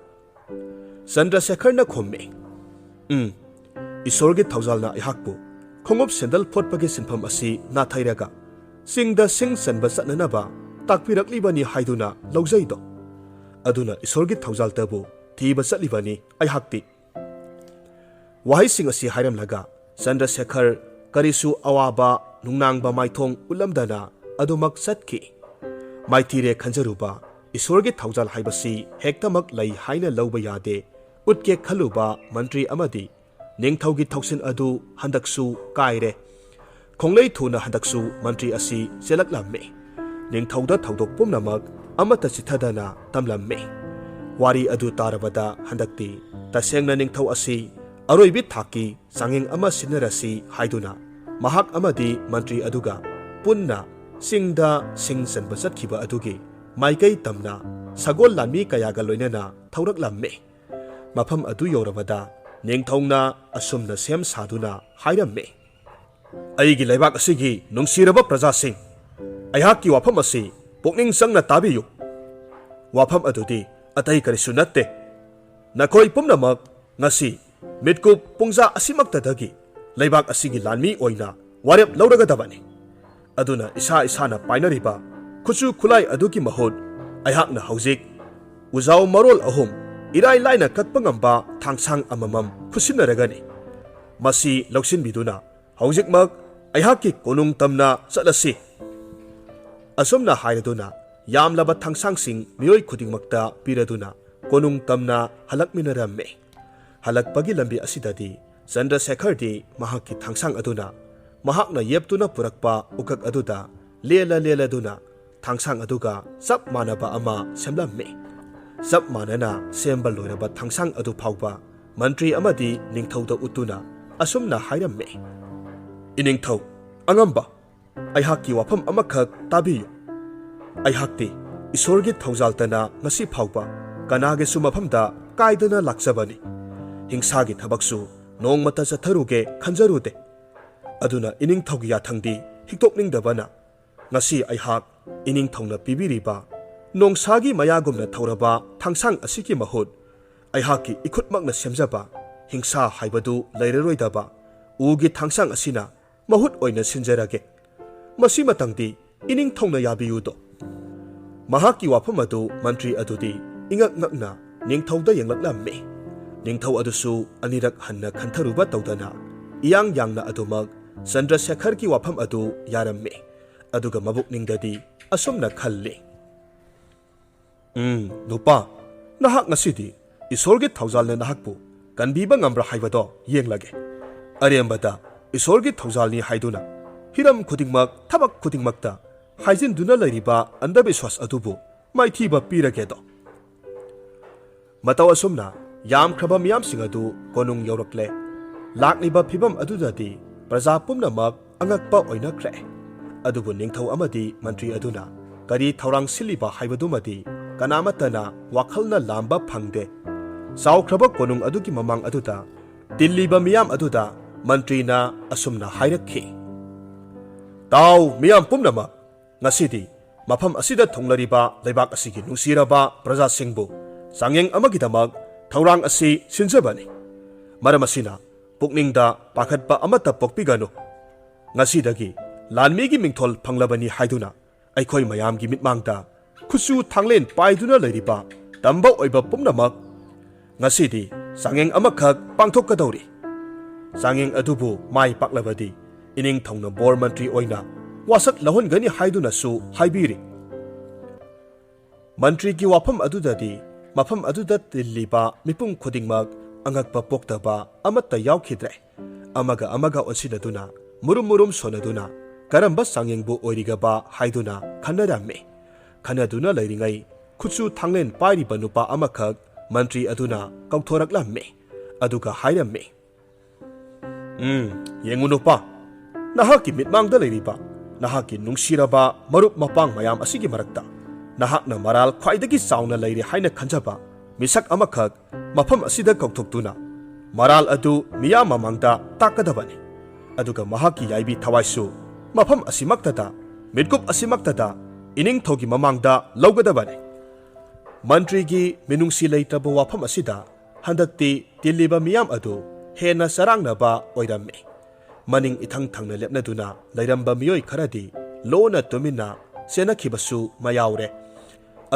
ꯆꯟꯗ꯭ꯔꯁꯦꯈꯔꯅ ꯈꯨꯝꯃꯤ, "ꯎꯝ, ꯏꯁꯣꯔꯒꯤ ꯊꯧꯖꯥꯜꯅ ꯑꯩꯍꯥꯛꯄꯨ ꯈꯣꯡꯎꯞ ꯁꯦꯟꯗꯜ ꯐꯣꯠꯄꯒꯤ ꯁꯤꯟꯐꯝ ꯑꯁꯤ ꯅꯥꯊꯩꯔꯒ ꯆꯤꯡꯗ ꯁꯤꯡ ꯆꯟꯕ ꯆꯠꯅꯅꯕ ꯇꯥꯛꯄꯤꯔꯛꯂꯤꯕꯅꯤ ꯍꯥꯏꯗꯨꯅ ꯂꯧꯖꯩꯗꯣ꯫ ꯑꯗꯨꯅ ꯏꯁꯣꯔꯒꯤ ꯊꯧꯖꯥꯜꯇꯕꯨ ꯊꯤꯕ ꯆꯠꯂꯤꯕꯅꯤ ꯑꯩꯍꯥꯛꯇꯤ꯫" ꯋꯥꯍꯩꯁꯤꯡ ꯑꯁꯤ ꯍꯥꯏꯔꯝꯂꯒ ꯆꯟꯗ꯭ꯔꯁꯦꯈꯔ ꯀꯔꯤꯁꯨ ꯑꯋꯥꯕ ꯅꯨꯡꯅꯥꯡꯕ ꯃꯥꯏꯊꯣꯡ ꯎꯠꯂꯝꯗꯅ ꯑꯗꯨꯃꯛ ꯆꯠꯈꯤ꯫ ꯃꯥꯏꯊꯤꯔꯦ ꯈꯟꯖꯔꯨꯕ ꯏꯁꯣꯔꯒꯤ ꯊꯧꯖꯥꯜ ꯍꯥꯏꯕꯁꯤ ꯍꯦꯛꯇꯃꯛ ꯂꯩ ꯍꯥꯏꯅ ꯂꯧꯕ ꯌꯥꯗꯦ꯫ ꯎꯠꯀꯦ ꯈꯜꯂꯨꯕ ꯃꯟꯇ꯭ꯔꯤ ꯑꯃꯗꯤ ꯅꯤꯡꯊꯧꯒꯤ ꯊꯧꯁꯤꯟ ꯑꯗꯨ ꯍꯟꯗꯛꯁꯨ ꯀꯥꯏꯔꯦ꯫ ꯈꯣꯡꯂꯩ ꯊꯨꯅ ꯍꯟꯗꯛꯁꯨ ꯃꯟꯇ꯭ꯔꯤ ꯑꯁꯤ ꯆꯦꯜꯂꯛꯂꯝꯃꯤ꯫ ꯅꯤꯡꯊꯧꯗ ꯊꯧꯗꯣꯛ ꯄꯨꯝꯅꯃꯛ ꯑꯃꯠꯇ ꯆꯤꯠꯊꯗꯅ ꯇꯝꯂꯝꯃꯤ꯫ ꯋꯥꯔꯤ ꯑꯗꯨ ꯇꯥꯔꯕꯗ ꯍꯟꯗꯛꯇꯤ ꯇꯁꯦꯡꯅ ꯅꯤꯡꯊꯧ ꯑꯁꯤ ꯑꯔꯣꯏꯕꯤ ꯊꯥꯛꯀꯤ ꯆꯥꯡꯌꯦꯡ ꯑꯃ ꯁꯤꯟꯅꯔꯁꯤ ꯍꯥꯏꯗꯨꯅ ꯃꯍꯥꯛ ꯑꯃꯗꯤ ꯃꯟꯇ꯭ꯔꯤ ꯑꯗꯨꯒ ꯄꯨꯟꯅ ꯆꯤꯡꯗ ꯁꯤꯡ ꯆꯟꯕ ꯆꯠꯈꯤꯕ ꯑꯗꯨꯒꯤ ꯃꯥꯏꯀꯩ ꯇꯝꯅ ꯁꯒꯣꯜ ꯂꯥꯟꯃꯤ ꯀꯌꯥꯒ ꯂꯣꯏꯅꯅ ꯊꯧꯔꯛꯂꯝꯃꯤ꯫ ꯃꯐꯝ ꯑꯗꯨ ꯌꯧꯔꯕꯗ ꯅꯤꯡꯊꯧꯅ ꯑꯁꯨꯝꯅ ꯁꯦꯝ ꯁꯥꯗꯨꯅ ꯍꯥꯏꯔꯝꯃꯤ, "ꯑꯩꯒꯤ ꯂꯩꯕꯥꯛ ꯑꯁꯤꯒꯤ ꯅꯨꯡꯁꯤꯔꯕ ꯄ꯭ꯔꯖꯥꯁꯤꯡ, ꯑꯩꯍꯥꯛꯀꯤ ꯋꯥꯐꯝ ꯑꯁꯤ ꯄꯨꯛꯅꯤꯡ ꯆꯪꯅ ꯇꯥꯕꯤꯌꯨ꯫ ꯋꯥꯐꯝ ꯑꯗꯨꯗꯤ ꯑꯇꯩ ꯀꯔꯤꯁꯨ ꯅꯠꯇꯦ꯫ ꯅꯈꯣꯏ ꯄꯨꯝꯅꯃꯛ ꯉꯁꯤ ꯃꯤꯠꯀꯨꯞ ꯄꯨꯡꯖꯥ ꯑꯁꯤꯃꯛꯇꯗꯒꯤ ꯂꯩꯕꯥꯛ ꯑꯁꯤꯒꯤ ꯂꯥꯟꯃꯤ ꯑꯣꯏꯅ ꯋꯥꯔꯦꯞ ꯂꯧꯔꯒꯗꯕꯅꯤ꯫ ꯑꯗꯨꯅ ꯏꯁꯥ ꯏꯁꯥꯅ ꯄꯥꯏꯅꯔꯤꯕ ꯈꯨꯠꯁꯨ ꯈꯨꯠꯂꯥꯏ ꯑꯗꯨꯒꯤ ꯃꯍꯨꯠ ꯑꯩꯍꯥꯛꯅ ꯍꯧꯖꯤꯛ ꯎꯖꯥꯎ ꯃꯔꯣꯜ ꯑꯍꯨꯝ ꯏꯔꯥꯏ ꯂꯥꯏꯅ ꯀꯛꯄ ꯉꯝꯕ ꯊꯥꯡꯁꯥꯡ ꯑꯃꯃꯝ ꯈꯨꯠꯁꯤꯟꯅꯔꯒꯅꯤ꯫ ꯃꯁꯤ ꯂꯧꯁꯤꯟꯕꯤꯗꯨꯅ ꯍꯧꯖꯤꯛꯃꯛ ꯑꯩꯍꯥꯛꯀꯤ ꯀꯣꯅꯨꯡ ꯇꯝꯅ ꯆꯠꯂꯁꯤ꯫ ꯑꯁꯨꯝꯅ ꯍꯥꯏꯔꯗꯨꯅ ꯌꯥꯝꯂꯕ ꯊꯥꯡꯁꯥꯡꯁꯤꯡ ꯃꯤꯑꯣꯏ ꯈꯨꯗꯤꯡꯃꯛꯇ ꯄꯤꯔꯗꯨꯅ ꯀꯣꯅꯨꯡ ꯇꯝꯅ ꯍꯜꯂꯛꯃꯤꯟꯅꯔꯝꯃꯤ꯫ ꯍꯜꯂꯛꯄꯒꯤ ꯂꯝꯕꯤ ꯑꯁꯤꯗꯗꯤ ꯆꯟꯗ꯭ꯔꯁꯦꯈꯔꯗꯤ ꯃꯍꯥꯛꯀꯤ ꯊꯥꯡꯁꯥꯡ ꯑꯗꯨꯅ ꯃꯍꯥꯛꯅ ꯌꯦꯞꯇꯨꯅ ꯄꯨꯔꯛꯄ ꯎꯀꯛ ꯑꯗꯨꯗ ꯂꯦꯜꯂ ꯂꯦꯜꯂꯗꯨꯅ ꯊꯥꯡꯁꯥꯡ ꯑꯗꯨꯒ ꯆꯞ ꯃꯥꯟꯅꯕ ꯑꯃ ꯁꯦꯝꯂꯝꯃꯤ꯫ ꯆꯞ ꯃꯥꯟꯅꯅ ꯁꯦꯝꯕ ꯂꯣꯏꯔꯕ ꯊꯥꯡꯁꯥꯡ ꯑꯗꯨ ꯐꯥꯎꯕ ꯃꯟꯇ꯭ꯔꯤ ꯑꯃꯗꯤ ꯅꯤꯡꯊꯧꯗ ꯎꯠꯇꯨꯅ ꯑꯁꯨꯝꯅ ꯍꯥꯏꯔꯝꯃꯤ, "ꯏꯅꯤꯡꯊꯧ ꯑꯉꯝꯕ, ꯑꯩꯍꯥꯛꯀꯤ ꯋꯥꯐꯝ ꯑꯃꯈꯛ ꯇꯥꯕꯤꯌꯨ꯫ ꯑꯩꯍꯥꯛꯇꯤ ꯏꯁꯣꯔꯒꯤ ꯊꯧꯖꯥꯜꯇꯅ ꯉꯁꯤ ꯐꯥꯎꯕ ꯀꯅꯥꯒꯤꯁꯨ ꯃꯐꯝꯗ ꯀꯥꯏꯗꯅ ꯂꯥꯛꯆꯕꯅꯤ꯫ ꯍꯤꯡꯁꯥꯒꯤ ꯊꯕꯛꯁꯨ ꯅꯣꯡꯃꯇ ꯆꯠꯊꯔꯨꯒꯦ ꯈꯟꯖꯔꯨꯗꯦ꯫ ꯑꯗꯨꯅ ꯏꯅꯤꯡꯊꯧꯒꯤ ꯌꯥꯊꯪꯗꯤ ꯍꯤꯛꯇꯣꯛꯅꯤꯡꯗꯕꯅ ꯉꯁꯤ ꯑꯩꯍꯥꯛ ꯏꯅꯤꯡꯊꯧꯅ ꯄꯤꯕꯤꯔꯤꯕ ꯅꯣꯡꯁꯥꯒꯤ ꯃꯌꯥꯒꯨꯝꯅ ꯊꯧꯔꯕ ꯊꯥꯡꯁꯥꯡ ꯑꯁꯤꯒꯤ ꯃꯍꯨꯠ ꯑꯩꯍꯥꯛꯀꯤ ꯏꯈꯨꯠꯃꯛꯅ ꯁꯦꯝꯖꯕ ꯍꯤꯡꯁꯥ ꯍꯥꯏꯕꯗꯨ ꯂꯩꯔꯔꯣꯏꯗꯕ ꯎꯒꯤ ꯊꯥꯡꯁꯥꯡ ꯑꯁꯤꯅ ꯃꯍꯨꯠ ꯑꯣꯏꯅ ꯁꯤꯟꯖꯔꯒꯦ꯫ ꯃꯁꯤꯃꯇꯪꯗꯤ ꯏꯅꯤꯡꯊꯧꯅ ꯌꯥꯕꯤꯌꯨꯗꯣ?" ꯃꯍꯥꯛꯀꯤ ꯋꯥꯐꯝ ꯑꯗꯨ ꯃꯟꯇ꯭ꯔꯤ ꯑꯗꯨꯗꯤ ꯏꯉꯛ ꯉꯛꯅ ꯅꯤꯡꯊꯧꯗ ꯌꯦꯡꯂꯛꯂꯝꯃꯤ꯫ ꯅꯤꯡꯊꯧ ꯑꯗꯨꯁꯨ ꯑꯅꯤꯔꯛ ꯍꯟꯅ ꯈꯟꯊꯔꯨꯕ ꯇꯧꯗꯅ ꯏꯌꯥꯡ ꯌꯥꯡꯅ ꯑꯗꯨꯃꯛ ꯆꯟꯗ꯭ꯔꯁꯦꯈꯔꯒꯤ ꯋꯥꯐꯝ ꯑꯗꯨ ꯌꯥꯔꯝꯃꯤ꯫ ꯑꯗꯨꯒ ꯃꯕꯨꯛꯅꯤꯡꯗꯗꯤ ꯑꯁꯨꯝꯅ ꯈꯜꯂꯤ, "ꯎꯝ, ꯅꯨꯄꯥ, ꯅꯍꯥꯛ ꯉꯁꯤꯗꯤ ꯏꯁꯣꯔꯒꯤ ꯊꯧꯖꯥꯜꯅ ꯅꯍꯥꯛꯄꯨ ꯀꯟꯕꯤꯕ ꯉꯝꯕ꯭ꯔꯥ ꯍꯥꯏꯕꯗꯣ ꯌꯦꯡꯂꯒꯦ꯫ ꯑꯔꯦꯝꯕꯗ ꯏꯁꯣꯔꯒꯤ ꯊꯧꯖꯥꯜꯅꯤ ꯍꯥꯏꯗꯨꯅ ꯍꯤꯔꯝ ꯈꯨꯗꯤꯡꯃꯛ, ꯊꯕꯛ ꯈꯨꯗꯤꯡꯃꯛꯇ ꯍꯥꯏꯖꯤꯟꯗꯨꯅ ꯂꯩꯔꯤꯕ ꯑꯟꯙꯕꯤꯁ꯭ꯋꯥꯁ ꯑꯗꯨꯕꯨ ꯃꯥꯏꯊꯤꯕ ꯄꯤꯔꯒꯦꯗꯣ?" ꯃꯇꯧ ꯑꯁꯨꯝꯅ ꯌꯥꯝꯈ꯭ꯔꯕ ꯃꯤꯌꯥꯝꯁꯤꯡ ꯑꯗꯨ ꯀꯣꯅꯨꯡ ꯌꯧꯔꯛꯂꯦ꯫ ꯂꯥꯛꯂꯤꯕ ꯐꯤꯕꯝ ꯑꯗꯨꯗꯗꯤ ꯄ꯭ꯔꯖꯥ ꯄꯨꯝꯅꯃꯛ ꯑꯉꯛꯄ ꯑꯣꯏꯅꯈ꯭ꯔꯦ꯫ ꯑꯗꯨꯕꯨ ꯅꯤꯡꯊꯧ ꯑꯃꯗꯤ ꯃꯟꯇ꯭ꯔꯤ ꯑꯗꯨꯅ ꯀꯔꯤ ꯊꯧꯔꯥꯡ ꯁꯤꯜꯂꯤꯕ ꯍꯥꯏꯕꯗꯨꯃꯗꯤ ꯀꯅꯥꯃꯠꯇꯅ ꯋꯥꯈꯜꯅ ꯂꯥꯝꯕ ꯐꯪꯗꯦ꯫ ꯆꯥꯎꯈ꯭ꯔꯕ ꯀꯣꯅꯨꯡ ꯑꯗꯨꯒꯤ ꯃꯃꯥꯡ ꯑꯗꯨꯗ ꯇꯤꯜꯂꯤꯕ ꯃꯤꯌꯥꯝ ꯑꯗꯨꯗ ꯃꯟꯇ꯭ꯔꯤꯅ ꯑꯁꯨꯝꯅ ꯍꯥꯏꯔꯛꯈꯤ, "ꯇꯥꯎ, ꯃꯤꯌꯥꯝ ꯄꯨꯝꯅꯃꯛ, ꯉꯁꯤꯗꯤ ꯃꯐꯝ ꯑꯁꯤꯗ ꯊꯨꯡꯂꯔꯤꯕ ꯂꯩꯕꯥꯛ ꯑꯁꯤꯒꯤ ꯅꯨꯡꯁꯤꯔꯕ ꯄ꯭ꯔꯖꯥꯁꯤꯡꯕꯨ ꯆꯥꯡꯌꯦꯡ ꯑꯃꯒꯤꯗꯃꯛ ꯊꯧꯔꯥꯡ ꯑꯁꯤ ꯁꯤꯟꯖꯕꯅꯤ꯫ ꯃꯔꯝ ꯑꯁꯤꯅ ꯄꯨꯛꯅꯤꯡꯗ ꯄꯥꯈꯠꯄ ꯑꯃꯠꯇ ꯄꯣꯛꯄꯤꯒꯅꯨ꯫ ꯉꯁꯤꯗꯒꯤ ꯂꯥꯟꯃꯤꯒꯤ ꯃꯤꯡꯊꯣꯜ ꯐꯪꯂꯕꯅꯤ ꯍꯥꯏꯗꯨꯅ ꯑꯩꯈꯣꯏ ꯃꯌꯥꯝꯒꯤ ꯃꯤꯠꯃꯥꯡꯗ ꯈꯨꯠꯁꯨ ꯊꯥꯡꯂꯦꯟ ꯄꯥꯏꯗꯨꯅ ꯂꯩꯔꯤꯕ ꯇꯝꯕ ꯑꯣꯏꯕ ꯄꯨꯝꯅꯃꯛ ꯉꯁꯤꯗꯤ ꯆꯥꯡꯌꯦꯡ ꯑꯃꯈꯛ ꯄꯥꯡꯊꯣꯛꯀꯗꯧꯔꯤ꯫ ꯆꯥꯡꯌꯦꯡ ꯑꯗꯨꯕꯨ ꯃꯥꯏ ꯄꯥꯛꯂꯕꯗꯤ ꯏꯅꯤꯡꯊꯧꯅ ꯕꯣꯔ ꯃꯟꯇ꯭ꯔꯤ ꯑꯣꯏꯅ ꯋꯥꯁꯛ ꯂꯧꯍꯟꯒꯅꯤ ꯍꯥꯏꯗꯨꯅꯁꯨ ꯍꯥꯏꯕꯤꯔꯤ꯫ ꯃꯟꯇ꯭ꯔꯤꯒꯤ ꯋꯥꯐꯝ ꯑꯗꯨꯗꯗꯤ ꯃꯐꯝ ꯑꯗꯨꯗ ꯇꯤꯜꯂꯤꯕ ꯃꯤꯄꯨꯝ ꯈꯨꯗꯤꯡꯃꯛ ꯑꯉꯛꯄ ꯄꯣꯛꯇꯕ ꯑꯃꯠꯇ ꯌꯥꯎꯈꯤꯗ꯭ꯔꯦ꯫ ꯑꯃꯒ ꯑꯃꯒ ꯑꯣꯟꯁꯤꯟꯅꯗꯨꯅ, ꯃꯨꯔꯨꯝ ꯃꯨꯔꯨꯝ ꯁꯣꯟꯅꯗꯨꯅ, ꯀꯔꯝꯕ ꯆꯥꯡꯌꯦꯡꯕꯨ ꯑꯣꯏꯔꯤꯒꯕ ꯍꯥꯏꯗꯨꯅ ꯈꯟꯅꯔꯝꯃꯤ꯫ ꯈꯟꯅꯗꯨꯅ ꯂꯩꯔꯤꯉꯩ ꯈꯨꯠꯁꯨ ꯊꯥꯡꯂꯦꯟ ꯄꯥꯏꯔꯤꯕ ꯅꯨꯄꯥ ꯑꯃꯈꯛ ꯃꯟꯇ꯭ꯔꯤ ꯑꯗꯨꯅ ꯀꯧꯊꯣꯔꯛꯂꯝꯃꯤ꯫ ꯑꯗꯨꯒ ꯍꯥꯏꯔꯝꯃꯤ, "ꯎꯝ, ꯌꯦꯡꯉꯨ ꯅꯨꯄꯥ, ꯅꯍꯥꯛꯀꯤ ꯃꯤꯠꯃꯥꯡꯗ ꯂꯩꯔꯤꯕ ꯅꯍꯥꯛꯀꯤ ꯅꯨꯡꯁꯤꯔꯕ ꯃꯔꯨꯞ ꯃꯄꯥꯡ ꯃꯌꯥꯝ ꯑꯁꯤꯒꯤ ꯃꯔꯛꯇ ꯅꯍꯥꯛꯅ ꯃꯔꯥꯜ ꯈ꯭ꯋꯥꯏꯗꯒꯤ ꯆꯥꯎꯅ ꯂꯩꯔꯦ ꯍꯥꯏꯅ ꯈꯟꯖꯕ ꯃꯤꯁꯛ ꯑꯃꯈꯛ ꯃꯐꯝ ꯑꯁꯤꯗ ꯀꯧꯊꯣꯛꯇꯨꯅ ꯃꯔꯥꯜ ꯑꯗꯨ ꯃꯤꯌꯥꯝ ꯃꯃꯥꯡꯗ ꯇꯥꯛꯀꯗꯕꯅꯤ꯫ ꯑꯗꯨꯒ ꯃꯍꯥꯛꯀꯤ ꯌꯥꯏꯕꯤ ꯊꯋꯥꯏꯁꯨ ꯃꯐꯝ ꯑꯁꯤꯃꯛꯇꯗ, ꯃꯤꯠꯀꯨꯞ ꯑꯁꯤꯃꯛꯇꯗ ꯏꯅꯤꯡꯊꯧꯒꯤ ꯃꯃꯥꯡꯗ ꯂꯧꯒꯗꯕꯅꯤ꯫" ꯃꯟꯇ꯭ꯔꯤꯒꯤ ꯃꯤꯅꯨꯡꯁꯤ ꯂꯩꯇ꯭ꯔꯕ ꯋꯥꯐꯝ ꯑꯁꯤꯗ ꯍꯟꯗꯛꯇꯤ ꯇꯤꯜꯂꯤꯕ ꯃꯤꯌꯥꯝ ꯑꯗꯨ ꯍꯦꯟꯅ ꯆꯔꯥꯡꯅꯕ ꯑꯣꯏꯔꯝꯃꯤ꯫ ꯃꯅꯤꯡ ꯏꯊꯪ ꯊꯪꯅ ꯂꯦꯞꯅꯗꯨꯅ ꯂꯩꯔꯝꯕ ꯃꯤꯑꯣꯏ ꯈꯔꯗꯤ ꯂꯣꯟꯅ ꯇꯨꯃꯤꯟꯅ ꯆꯦꯟꯅꯈꯤꯕꯁꯨ ꯃꯌꯥꯎꯔꯦ꯫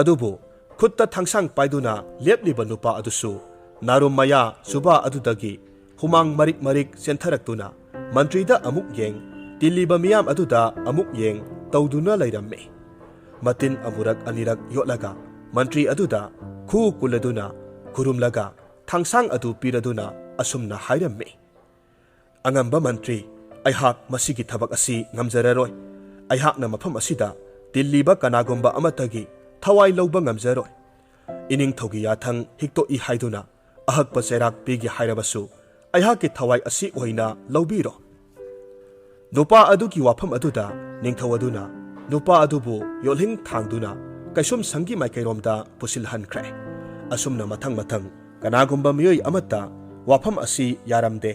ꯑꯗꯨꯕꯨ ꯈꯨꯠꯇ ꯊꯥꯡꯁꯥꯡ ꯄꯥꯏꯗꯨꯅ ꯂꯦꯞꯂꯤꯕ ꯅꯨꯄꯥ ꯑꯗꯨꯁꯨ ꯅꯥꯔꯨꯝ ꯃꯌꯥ ꯆꯨꯕꯥ ꯑꯗꯨꯗꯒꯤ ꯍꯨꯃꯥꯡ ꯃꯔꯤꯛ ꯃꯔꯤꯛ ꯆꯦꯟꯊꯔꯛꯇꯨꯅ ꯃꯟꯇ꯭ꯔꯤꯗ ꯑꯃꯨꯛ ꯌꯦꯡ, ꯇꯤꯜꯂꯤꯕ ꯃꯤꯌꯥꯝ ꯑꯗꯨꯗ ꯑꯃꯨꯛ ꯌꯦꯡ ꯇꯧꯗꯨꯅ ꯂꯩꯔꯝꯃꯤ꯫ ꯃꯇꯤꯟ ꯑꯃꯨꯔꯛ ꯑꯅꯤꯔꯛ ꯌꯣꯠꯂꯒ ꯃꯟꯇ꯭ꯔꯤ ꯑꯗꯨꯗ ꯈꯨ ꯀꯨꯜꯂꯗꯨꯅ ꯈꯨꯔꯨꯝꯂꯒ ꯊꯥꯡꯁꯥꯡ ꯑꯗꯨ ꯄꯤꯔꯗꯨꯅ ꯑꯁꯨꯝꯅ ꯍꯥꯏꯔꯝꯃꯤ, "ꯑꯉꯝꯕ ꯃꯟꯇ꯭ꯔꯤ, ꯑꯩꯍꯥꯛ ꯃꯁꯤꯒꯤ ꯊꯕꯛ ꯑꯁꯤ ꯉꯝꯖꯔꯔꯣꯏ꯫ ꯑꯩꯍꯥꯛꯅ ꯃꯐꯝ ꯑꯁꯤꯗ ꯇꯤꯜꯂꯤꯕ ꯀꯅꯥꯒꯨꯝꯕ ꯑꯃꯠꯇꯒꯤ ꯊꯋꯥꯏ ꯂꯧꯕ ꯉꯝꯖꯔꯣꯏ꯫ ꯏꯅꯤꯡꯊꯧꯒꯤ ꯌꯥꯊꯪ ꯍꯤꯛꯇꯣꯛꯏ ꯍꯥꯏꯗꯨꯅ ꯑꯍꯛꯄ ꯆꯩꯔꯥꯛ ꯄꯤꯒꯦ ꯍꯥꯏꯔꯕꯁꯨ ꯑꯩꯍꯥꯛꯀꯤ ꯊꯋꯥꯏ ꯑꯁꯤ ꯑꯣꯏꯅ ꯂꯧꯕꯤꯔꯣ꯫" ꯅꯨꯄꯥ ꯑꯗꯨꯒꯤ ꯋꯥꯐꯝ ꯑꯗꯨꯗ ꯅꯤꯡꯊꯧ ꯑꯗꯨꯅ ꯅꯨꯄꯥ ꯑꯗꯨꯕꯨ ꯌꯣꯠꯂꯤꯡ ꯊꯥꯡꯗꯨꯅ ꯀꯩꯁꯨꯝꯁꯪꯒꯤ ꯃꯥꯏꯀꯩꯔꯣꯝꯗ ꯄꯨꯁꯤꯜꯍꯟꯈ꯭ꯔꯦ꯫ ꯑꯁꯨꯝꯅ ꯃꯊꯪ ꯃꯊꯪ ꯀꯅꯥꯒꯨꯝꯕ ꯃꯤꯑꯣꯏ ꯑꯃꯠꯇ ꯋꯥꯐꯝ ꯑꯁꯤ ꯌꯥꯔꯝꯗꯦ꯫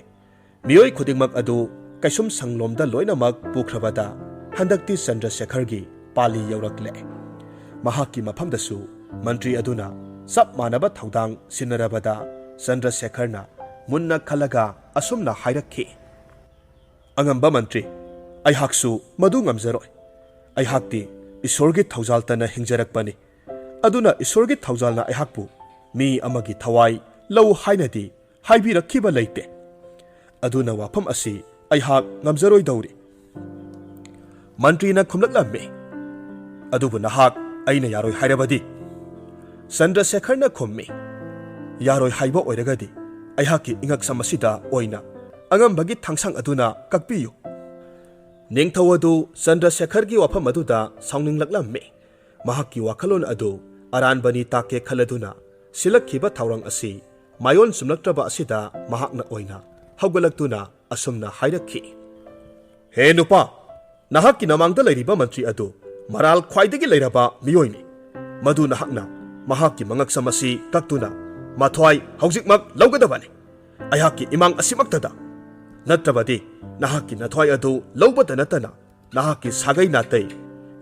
ꯃꯤꯑꯣꯏ ꯈꯨꯗꯤꯡꯃꯛ ꯑꯗꯨ ꯀꯩꯁꯨꯝꯁꯪꯂꯣꯝꯗ ꯂꯣꯏꯅꯃꯛ ꯄꯨꯈ꯭ꯔꯕꯗ ꯍꯟꯗꯛꯇꯤ ꯆꯟꯗ꯭ꯔꯁꯦꯈꯔꯒꯤ ꯄꯥꯂꯤ ꯌꯧꯔꯛꯂꯦ꯫ ꯃꯍꯥꯛꯀꯤ ꯃꯐꯝꯗꯁꯨ ꯃꯟꯇ꯭ꯔꯤ ꯑꯗꯨꯅ ꯆꯞ ꯃꯥꯟꯅꯕ ꯊꯧꯗꯥꯡ ꯁꯤꯟꯅꯔꯕꯗ ꯆꯟꯗ꯭ꯔꯁꯦꯈꯔꯅ ꯃꯨꯟꯅ ꯈꯜꯂꯒ ꯑꯁꯨꯝꯅ ꯍꯥꯏꯔꯛꯈꯤ, "ꯑꯉꯝꯕ ꯃꯟꯇ꯭ꯔꯤ, ꯑꯩꯍꯥꯛꯁꯨ ꯃꯗꯨ ꯉꯝꯖꯔꯣꯏ꯫ ꯑꯩꯍꯥꯛꯇꯤ ꯏꯁꯣꯔꯒꯤ ꯊꯧꯖꯥꯜꯇꯅ ꯍꯤꯡꯖꯔꯛꯄꯅꯤ꯫ ꯑꯗꯨꯅ ꯏꯁꯣꯔꯒꯤ ꯊꯧꯖꯥꯜꯅ ꯑꯩꯍꯥꯛꯄꯨ ꯃꯤ ꯑꯃꯒꯤ ꯊꯋꯥꯏ ꯂꯧ ꯍꯥꯏꯅꯗꯤ ꯍꯥꯏꯕꯤꯔꯛꯈꯤꯕ ꯂꯩꯇꯦ꯫ ꯑꯗꯨꯅ ꯋꯥꯐꯝ ꯑꯁꯤ ꯑꯩꯍꯥꯛ ꯉꯝꯖꯔꯣꯏꯗꯧꯔꯤ꯫" ꯃꯟꯇ꯭ꯔꯤꯅ ꯈꯨꯝꯂꯛꯂꯝꯃꯤ, "ꯑꯗꯨꯕꯨ ꯅꯍꯥꯛ ꯑꯩꯅ ꯌꯥꯔꯣꯏ ꯍꯥꯏꯔꯕꯗꯤ?" ꯆꯟꯗ꯭ꯔꯁꯦꯈꯔꯅ ꯈꯨꯝꯃꯤ, "ꯌꯥꯔꯣꯏ ꯍꯥꯏꯕ ꯑꯣꯏꯔꯒꯗꯤ ꯑꯩꯍꯥꯛꯀꯤ ꯏꯉꯛꯁꯝ ꯑꯁꯤꯗ ꯑꯣꯏꯅ ꯑꯉꯝꯕꯒꯤ ꯊꯥꯡꯁꯥꯡ ꯑꯗꯨꯅ ꯀꯛꯄꯤꯌꯨ꯫" ꯅꯤꯡꯊꯧ ꯑꯗꯨ ꯆꯟꯗ꯭ꯔꯁꯦꯈꯔꯒꯤ ꯋꯥꯐꯝ ꯑꯗꯨꯗ ꯁꯥꯎꯅꯤꯡꯂꯛꯂꯝꯃꯤ꯫ ꯃꯍꯥꯛꯀꯤ ꯋꯥꯈꯜꯂꯣꯟ ꯑꯗꯨ ꯑꯔꯥꯟꯕꯅꯤ ꯇꯥꯛꯀꯦ ꯈꯜꯂꯗꯨꯅ ꯁꯤꯜꯂꯛꯈꯤꯕ ꯊꯧꯔꯥꯡ ꯑꯁꯤ ꯃꯥꯏꯑꯣꯟ ꯆꯨꯝꯂꯛꯇ꯭ꯔꯕ ꯑꯁꯤꯗ ꯃꯍꯥꯛꯅ ꯑꯣꯏꯅ ꯍꯧꯒꯠꯂꯛꯇꯨꯅ ꯑꯁꯨꯝꯅ ꯍꯥꯏꯔꯛꯈꯤ, "ꯍꯦ ꯅꯨꯄꯥ, ꯅꯍꯥꯛꯀꯤ ꯅꯃꯥꯡꯗ ꯂꯩꯔꯤꯕ ꯃꯟꯇ꯭ꯔꯤ ꯑꯗꯨ ꯃꯔꯥꯜ ꯈ꯭ꯋꯥꯏꯗꯒꯤ ꯂꯩꯔꯕ ꯃꯤꯑꯣꯏꯅꯤ꯫ ꯃꯗꯨ ꯅꯍꯥꯛꯅ ꯃꯍꯥꯛꯀꯤ ꯃꯉꯛꯁꯝ ꯑꯁꯤ ꯀꯛꯇꯨꯅ ꯃꯊ꯭ꯋꯥꯏ ꯍꯧꯖꯤꯛꯃꯛ ꯂꯧꯒꯗꯕꯅꯤ, ꯑꯩꯍꯥꯛꯀꯤ ꯏꯃꯥꯡ ꯑꯁꯤꯃꯛꯇꯗ꯫ ꯅꯠꯇ꯭ꯔꯕꯗꯤ ꯅꯍꯥꯛꯀꯤ ꯅꯊ꯭ꯋꯥꯏ ꯑꯗꯨ ꯂꯧꯕꯇ ꯅꯠꯇꯅ ꯅꯍꯥꯛꯀꯤ ꯁꯥꯒꯩ ꯅꯥꯇꯩ,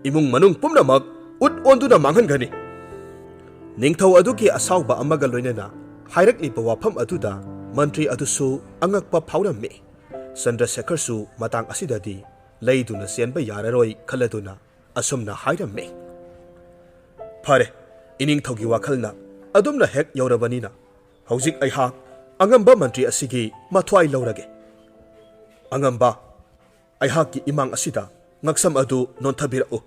ꯏꯃꯨꯡ ꯃꯅꯨꯡ ꯄꯨꯝꯅꯃꯛ ꯎꯠ ꯑꯣꯟꯗꯨꯅ ꯃꯥꯡꯍꯟꯒꯅꯤ꯫" ꯅꯤꯡꯊꯧ ꯑꯗꯨꯒꯤ ꯑꯁꯥꯎꯕ ꯑꯃꯒ ꯂꯣꯏꯅꯅ ꯍꯥꯏꯔꯛꯂꯤꯕ ꯋꯥꯐꯝ ꯑꯗꯨꯗ ꯃꯟꯇ꯭ꯔꯤ ꯑꯗꯨꯁꯨ ꯑꯉꯛꯄ ꯐꯥꯎꯔꯝꯃꯤ꯫ ꯆꯟꯗ꯭ꯔꯁꯦꯈꯔꯁꯨ ꯃꯇꯥꯡ ꯑꯁꯤꯗꯗꯤ ꯂꯩꯗꯨꯅ ꯆꯦꯟꯕ ꯌꯥꯔꯔꯣꯏ ꯈꯜꯂꯗꯨꯅ ꯑꯁꯨꯝꯅ ꯍꯥꯏꯔꯝꯃꯤ, "ꯐꯔꯦ, ꯏꯅꯤꯡꯊꯧꯒꯤ ꯋꯥꯈꯜꯅ ꯑꯗꯨꯝꯅ ꯍꯦꯛ ꯌꯧꯔꯕꯅꯤꯅ ꯍꯧꯖꯤꯛ ꯑꯩꯍꯥꯛ ꯑꯉꯝꯕ ꯃꯟꯇ꯭ꯔꯤ ꯑꯁꯤꯒꯤ ꯃꯊ꯭ꯋꯥꯏ ꯂꯧꯔꯒꯦ꯫ ꯑꯉꯝꯕ, ꯑꯩꯍꯥꯛꯀꯤ ꯏꯃꯥꯡ ꯑꯁꯤꯗ ꯉꯛꯁꯝ ꯑꯗꯨ ꯅꯣꯟꯊꯕꯤꯔꯛꯎ꯫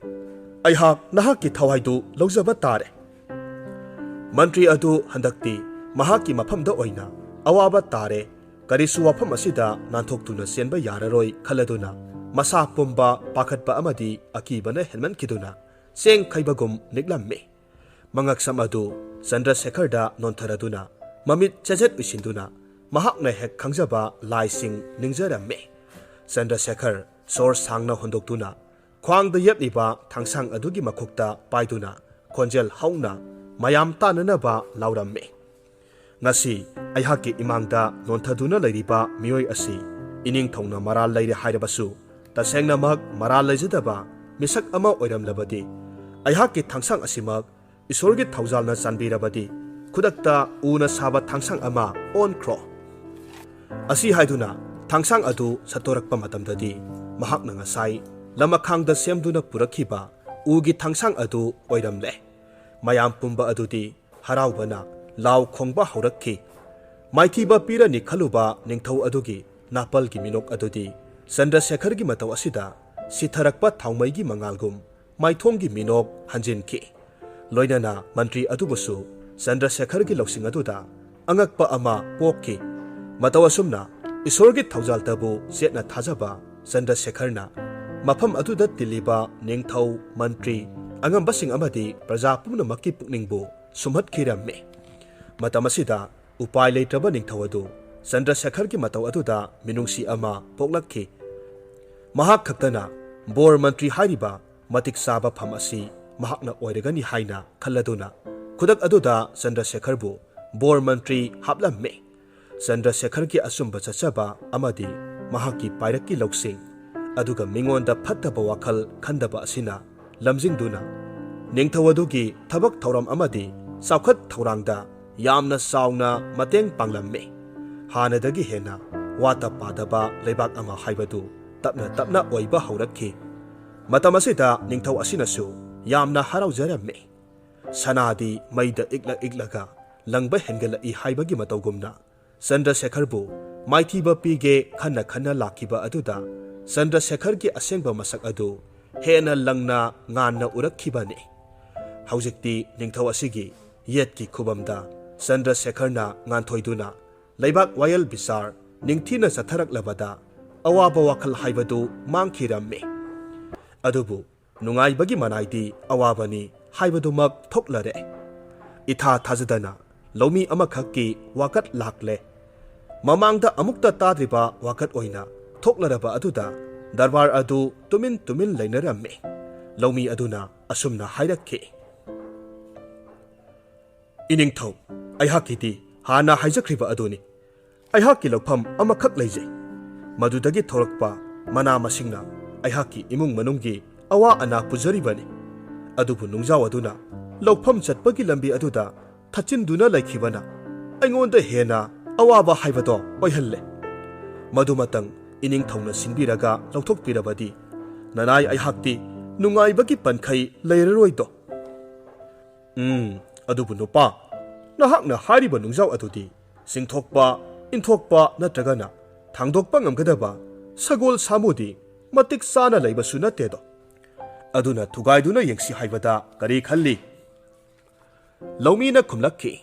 ꯑꯩꯍꯥꯛ ꯅꯍꯥꯛꯀꯤ ꯊꯋꯥꯏꯗꯨ ꯂꯧꯖꯕ ꯇꯥꯔꯦ꯫" ꯃꯟꯇ꯭ꯔꯤ ꯑꯗꯨ ꯍꯟꯗꯛꯇꯤ ꯃꯍꯥꯛꯀꯤ ꯃꯐꯝꯗ ꯑꯣꯏꯅ ꯑꯋꯥꯕ ꯇꯥꯔꯦ꯫ ꯀꯔꯤꯁꯨ ꯋꯥꯐꯝ ꯑꯁꯤꯗ ꯅꯥꯟꯊꯣꯛꯇꯨꯅ ꯆꯦꯟꯕ ꯌꯥꯔꯔꯣꯏ ꯈꯜꯂꯗꯨꯅ ꯃꯁꯥ ꯄꯨꯝꯕ ꯄꯥꯈꯠꯄ ꯑꯃꯗꯤ ꯑꯀꯤꯕꯅ ꯍꯦꯟꯃꯟꯈꯤꯗꯨꯅ ꯆꯦꯡ ꯈꯩꯕꯒꯨꯝ ꯅꯤꯛꯂꯝꯃꯤ꯫ ꯃꯉꯛꯁꯝ ꯑꯗꯨ ꯆꯟꯗ꯭ꯔꯁꯦꯈꯔꯗ ꯅꯣꯟꯊꯔꯗꯨꯅ ꯃꯃꯤꯠ ꯆꯦꯖꯦꯠ ꯎꯏꯁꯤꯟꯗꯨꯅ ꯃꯍꯥꯛꯅ ꯍꯦꯛ ꯈꯪꯖꯕ ꯂꯥꯏꯁꯤꯡ ꯅꯤꯡꯖꯔꯝꯃꯤ꯫ ꯆꯟꯗ꯭ꯔꯁꯦꯈꯔ ꯁꯣꯔ ꯁꯥꯡꯅ ꯍꯣꯟꯗꯣꯛꯇꯨꯅ ꯈ꯭ꯋꯥꯡꯗ ꯌꯦꯞꯂꯤꯕ ꯊꯥꯡꯁꯥꯡ ꯑꯗꯨꯒꯤ ꯃꯈꯣꯛꯇ ꯄꯥꯏꯗꯨꯅ ꯈꯣꯟꯖꯦꯜ ꯍꯧꯅ ꯃꯌꯥꯝ ꯇꯥꯅꯅꯕ ꯂꯥꯎꯔꯝꯃꯤ, "ꯉꯁꯤ ꯑꯩꯍꯥꯛꯀꯤ ꯏꯃꯥꯡꯗ ꯅꯣꯟꯊꯗꯨꯅ ꯂꯩꯔꯤꯕ ꯃꯤꯑꯣꯏ ꯑꯁꯤ ꯏꯅꯤꯡꯊꯧꯅ ꯃꯔꯥꯜ ꯂꯩꯔꯦ ꯍꯥꯏꯔꯕꯁꯨ, ꯇꯁꯦꯡꯅꯃꯛ ꯃꯔꯥꯜ ꯂꯩꯖꯗꯕ ꯃꯤꯁꯛ ꯑꯃ ꯑꯣꯏꯔꯝꯂꯕꯗꯤ ꯑꯩꯍꯥꯛꯀꯤ ꯊꯥꯡꯁꯥꯡ ꯑꯁꯤꯃꯛ "ꯏꯁꯣꯔꯒꯤ ꯊꯧꯖꯥꯜꯅ ꯆꯥꯟꯕꯤꯔꯕꯗꯤ ꯈꯨꯗꯛꯇ ꯎꯅ ꯁꯥꯕ ꯊꯥꯡꯁꯥꯡ ꯑꯃ ꯑꯣꯟꯈ꯭ꯔꯣ" ꯑꯁꯤ ꯍꯥꯏꯗꯨꯅ ꯊꯥꯡꯁꯥꯡ ꯑꯗꯨ ꯁꯠꯇꯣꯔꯛꯄ ꯃꯇꯝꯗꯗꯤ, ꯃꯍꯥꯛꯅ ꯉꯁꯥꯏ ꯂꯃꯈꯥꯡꯗ ꯁꯦꯝꯗꯨꯅ ꯄꯨꯔꯛꯈꯤꯕ ꯎꯒꯤ ꯊꯥꯡꯁꯥꯡ ꯑꯗꯨ ꯑꯣꯏꯔꯝꯂꯦ꯫ ꯃꯌꯥꯝ ꯄꯨꯝꯕ ꯑꯗꯨꯗꯤ ꯍꯔꯥꯎꯕꯅ ꯂꯥꯎ ꯈꯣꯡꯕ ꯍꯧꯔꯛꯈꯤ꯫ ꯃꯥꯏꯊꯤꯕ ꯄꯤꯔꯅꯤ ꯈꯜꯂꯨꯕ ꯅꯤꯡꯊꯧ ꯑꯗꯨꯒꯤ ꯅꯥꯄꯜꯒꯤ ꯃꯤꯅꯣꯛ ꯑꯗꯨꯗꯤ ꯆꯟꯗ꯭ꯔꯁꯦꯈꯔꯒꯤ ꯃꯇꯧ ꯑꯁꯤꯗ ꯁꯤꯊꯔꯛꯄ ꯊꯥꯎꯃꯩꯒꯤ ꯃꯉꯥꯜꯒꯨꯝ ꯃꯥꯏꯊꯣꯡꯒꯤ ꯃꯤꯅꯣꯛ ꯍꯟꯖꯤꯟꯈꯤ꯫ ꯂꯣꯏꯅꯅ ꯃꯟꯇ꯭ꯔꯤ ꯑꯗꯨꯕꯨꯁꯨ ꯆꯟꯗ꯭ꯔꯁꯦꯈꯔꯒꯤ ꯂꯧꯁꯤꯡ ꯑꯗꯨꯗ ꯑꯉꯛꯄ ꯑꯃ ꯄꯣꯛꯈꯤ꯫ ꯃꯇꯧ ꯑꯁꯨꯝꯅ ꯏꯁꯣꯔꯒꯤ ꯊꯧꯖꯥꯜꯇꯕꯨ ꯆꯦꯠꯅ ꯊꯥꯖꯕ ꯆꯟꯗ꯭ꯔꯁꯦꯈꯔꯅ ꯃꯐꯝ ꯑꯗꯨꯗ ꯇꯤꯜꯂꯤꯕ ꯅꯤꯡꯊꯧ, ꯃꯟꯇ꯭ꯔꯤ, ꯑꯉꯝꯕꯁꯤꯡ ꯑꯃꯗꯤ ꯄ꯭ꯔꯖꯥ ꯄꯨꯝꯅꯃꯛꯀꯤ ꯄꯨꯛꯅꯤꯡꯕꯨ ꯁꯨꯝꯍꯠꯈꯤꯔꯝꯃꯤ꯫ ꯃꯇꯝ ꯑꯁꯤꯗ ꯎꯄꯥꯏ ꯂꯩꯇ꯭ꯔꯕ ꯅꯤꯡꯊꯧ ꯑꯗꯨ ꯆꯟꯗ꯭ꯔꯁꯦꯈꯔꯒꯤ ꯃꯇꯧ ꯑꯗꯨꯗ ꯃꯤꯅꯨꯡꯁꯤ ꯑꯃ ꯄꯣꯛꯂꯛꯈꯤ꯫ ꯃꯍꯥꯛ ꯈꯛꯇꯅ ꯕꯣꯔ ꯃꯟꯇ꯭ꯔꯤ ꯍꯥꯏꯔꯤꯕ ꯃꯇꯤꯛ ꯆꯥꯕ ꯐꯝ ꯑꯁꯤ ꯃꯍꯥꯛꯅ ꯑꯣꯏꯔꯒꯅꯤ ꯍꯥꯏꯅ ꯈꯜꯂꯗꯨꯅ ꯈꯨꯗꯛ ꯑꯗꯨꯗ ꯆꯟꯗ꯭ꯔꯁꯦꯈꯔꯕꯨ ꯕꯣꯔ ꯃꯟꯇ꯭ꯔꯤ ꯍꯥꯞꯂꯝꯃꯤ꯫ ꯆꯟꯗ꯭ꯔꯁꯦꯈꯔꯒꯤ ꯑꯆꯨꯝꯕ ꯆꯠꯆꯕ ꯑꯃꯗꯤ ꯃꯍꯥꯛꯀꯤ ꯄꯥꯏꯔꯛꯀꯤ ꯂꯧꯁꯤꯡ, ꯑꯗꯨꯒ ꯃꯤꯉꯣꯟꯗ ꯐꯠꯇꯕ ꯋꯥꯈꯜ ꯈꯟꯗꯕ ꯑꯁꯤꯅ ꯂꯝꯖꯤꯡꯗꯨꯅ ꯅꯤꯡꯊꯧ ꯑꯗꯨꯒꯤ ꯊꯕꯛ ꯊꯧꯔꯝ ꯑꯃꯗꯤ ꯆꯥꯎꯈꯠ ꯊꯧꯔꯥꯡꯗ ꯌꯥꯝꯅ ꯆꯥꯎꯅ ꯃꯇꯦꯡ ꯄꯥꯡꯂꯝꯃꯤ꯫ ꯍꯥꯟꯅꯗꯒꯤ ꯍꯦꯟꯅ ꯋꯥꯠꯇ ꯄꯥꯗꯕ ꯂꯩꯕꯥꯛ ꯑꯃ ꯍꯥꯏꯕꯗꯨ ꯇꯞꯅ ꯇꯞꯅ ꯑꯣꯏꯕ ꯍꯧꯔꯛꯈꯤ꯫ ꯃꯇꯝ ꯑꯁꯤꯗ ꯅꯤꯡꯊꯧ ꯑꯁꯤꯅꯁꯨ ꯌꯥꯝꯅ ꯍꯔꯥꯎꯖꯔꯝꯃꯤ꯫ ꯁꯅꯥꯗꯤ ꯃꯩꯗ ꯏꯛꯂ ꯏꯛꯂꯒ ꯂꯪꯕ ꯍꯦꯟꯒꯠꯂꯛꯏ ꯍꯥꯏꯕꯒꯤ ꯃꯇꯧꯒꯨꯝꯅ ꯆꯟꯗ꯭ꯔꯁꯦꯈꯔꯕꯨ ꯃꯥꯏꯊꯤꯕ ꯄꯤꯒꯦ ꯈꯟꯅ ꯈꯟꯅ ꯂꯥꯛꯈꯤꯕ ꯑꯗꯨꯗ ꯆꯟꯗ꯭ꯔꯁꯦꯈꯔꯒꯤ ꯑꯁꯦꯡꯕ ꯃꯁꯛ ꯑꯗꯨ ꯍꯦꯟꯅ ꯂꯪꯅ ꯉꯥꯟꯅ ꯎꯔꯛꯈꯤꯕꯅꯤ꯫ ꯍꯧꯖꯤꯛꯇꯤ ꯅꯤꯡꯊꯧ ꯑꯁꯤꯒꯤ ꯌꯦꯠꯀꯤ ꯈꯨꯕꯝꯗ ꯆꯟꯗ꯭ꯔꯁꯦꯈꯔꯅ ꯉꯥꯟꯊꯣꯏꯗꯨꯅ ꯂꯩꯕꯥꯛ ꯋꯥꯌꯦꯜ ꯕꯤꯆꯥꯔ ꯅꯤꯡꯊꯤꯅ ꯆꯠꯊꯔꯛꯂꯕꯗ ꯑꯋꯥꯕ ꯋꯥꯈꯜ ꯍꯥꯏꯕꯗꯨ ꯃꯥꯡꯈꯤꯔꯝꯃꯤ꯫ ꯑꯗꯨꯕꯨ ꯅꯨꯡꯉꯥꯏꯕꯒꯤ ꯃꯅꯥꯏꯗꯤ ꯑꯋꯥꯕꯅꯤ ꯍꯥꯏꯕꯗꯨꯃꯛ ꯊꯣꯛꯂꯔꯦ꯫ ꯏꯊꯥ ꯊꯥꯖꯗꯅ ꯂꯧꯃꯤ ꯑꯃꯈꯛꯀꯤ ꯋꯥꯀꯠ ꯂꯥꯛꯂꯦ꯫ ꯃꯃꯥꯡꯗ ꯑꯃꯨꯛꯇ ꯇꯥꯗ꯭ꯔꯤꯕ ꯋꯥꯀꯠ ꯑꯣꯏꯅ ꯊꯣꯛꯂꯔꯕ ꯑꯗꯨꯗ ꯗꯔꯕꯥꯔ ꯑꯗꯨ ꯇꯨꯃꯤꯟ ꯇꯨꯃꯤꯟ ꯂꯩꯅꯔꯝꯃꯤ꯫ ꯂꯧꯃꯤ ꯑꯗꯨꯅ ꯑꯁꯨꯝꯅ ꯍꯥꯏꯔꯛꯈꯤ, "ꯏꯅꯤꯡꯊꯧ, ꯑꯩꯍꯥꯛꯀꯤꯗꯤ ꯍꯥꯟꯅ ꯍꯥꯏꯖꯈ꯭ꯔꯤꯕ ꯑꯗꯨꯅꯤ꯫ ꯑꯩꯍꯥꯛꯀꯤ ꯂꯧꯐꯝ ꯑꯃꯈꯛ ꯂꯩꯖꯩ꯫ ꯃꯗꯨꯗꯒꯤ ꯊꯣꯔꯛꯄ ꯃꯅꯥ ꯃꯁꯤꯡꯅ ꯑꯩꯍꯥꯛꯀꯤ ꯏꯃꯨꯡ ꯃꯅꯨꯡꯒꯤ ꯑꯋꯥ ꯑꯅꯥ ꯄꯨꯖꯔꯤꯕꯅꯤ꯫ ꯑꯗꯨꯕꯨ ꯅꯨꯡꯖꯥꯎ ꯑꯗꯨꯅ ꯂꯧꯐꯝ ꯆꯠꯄꯒꯤ ꯂꯝꯕꯤ ꯑꯗꯨꯗ ꯊꯠꯆꯤꯟꯗꯨꯅ ꯂꯩꯈꯤꯕꯅ ꯑꯩꯉꯣꯟꯗ ꯍꯦꯟꯅ ꯑꯋꯥꯕ ꯍꯥꯏꯕꯗꯣ ꯑꯣꯏꯍꯜꯂꯦ꯫ ꯃꯗꯨꯃꯇꯪ ꯏꯅꯤꯡꯊꯧꯅ ꯁꯤꯟꯕꯤꯔꯒ ꯂꯧꯊꯣꯛꯄꯤꯔꯕꯗꯤ ꯅꯅꯥꯏ ꯑꯩꯍꯥꯛꯇꯤ ꯅꯨꯡꯉꯥꯏꯕꯒꯤ ꯄꯟꯈꯩ ꯂꯩꯔꯔꯣꯏꯗꯣ꯫ ꯎꯝ, ꯑꯗꯨꯕꯨ ꯅꯨꯄꯥ, ꯅꯍꯥꯛꯅ ꯍꯥꯏꯔꯤꯕ ꯅꯨꯡꯖꯥꯎ ꯑꯗꯨꯗꯤ ꯆꯤꯡꯊꯣꯛꯄ, ꯏꯟꯊꯣꯛꯄ ꯅꯠꯇ꯭ꯔꯒꯅ ꯊꯥꯡꯗꯣꯛꯄ ꯉꯝꯒꯗꯕ ꯁꯒꯣꯜ ꯁꯥꯃꯨꯗꯤ ꯃꯇꯤꯛ ꯆꯥꯅ ꯂꯩꯕꯁꯨ ꯅꯠꯇꯦꯗꯣ꯫ ꯑꯗꯨꯅ ꯊꯨꯒꯥꯏꯗꯨꯅ ꯌꯦꯡꯁꯤ ꯍꯥꯏꯕꯗ ꯀꯔꯤ ꯈꯜꯂꯤ? ꯂꯧꯃꯤꯅ ꯈꯨꯝꯂꯛꯈꯤ,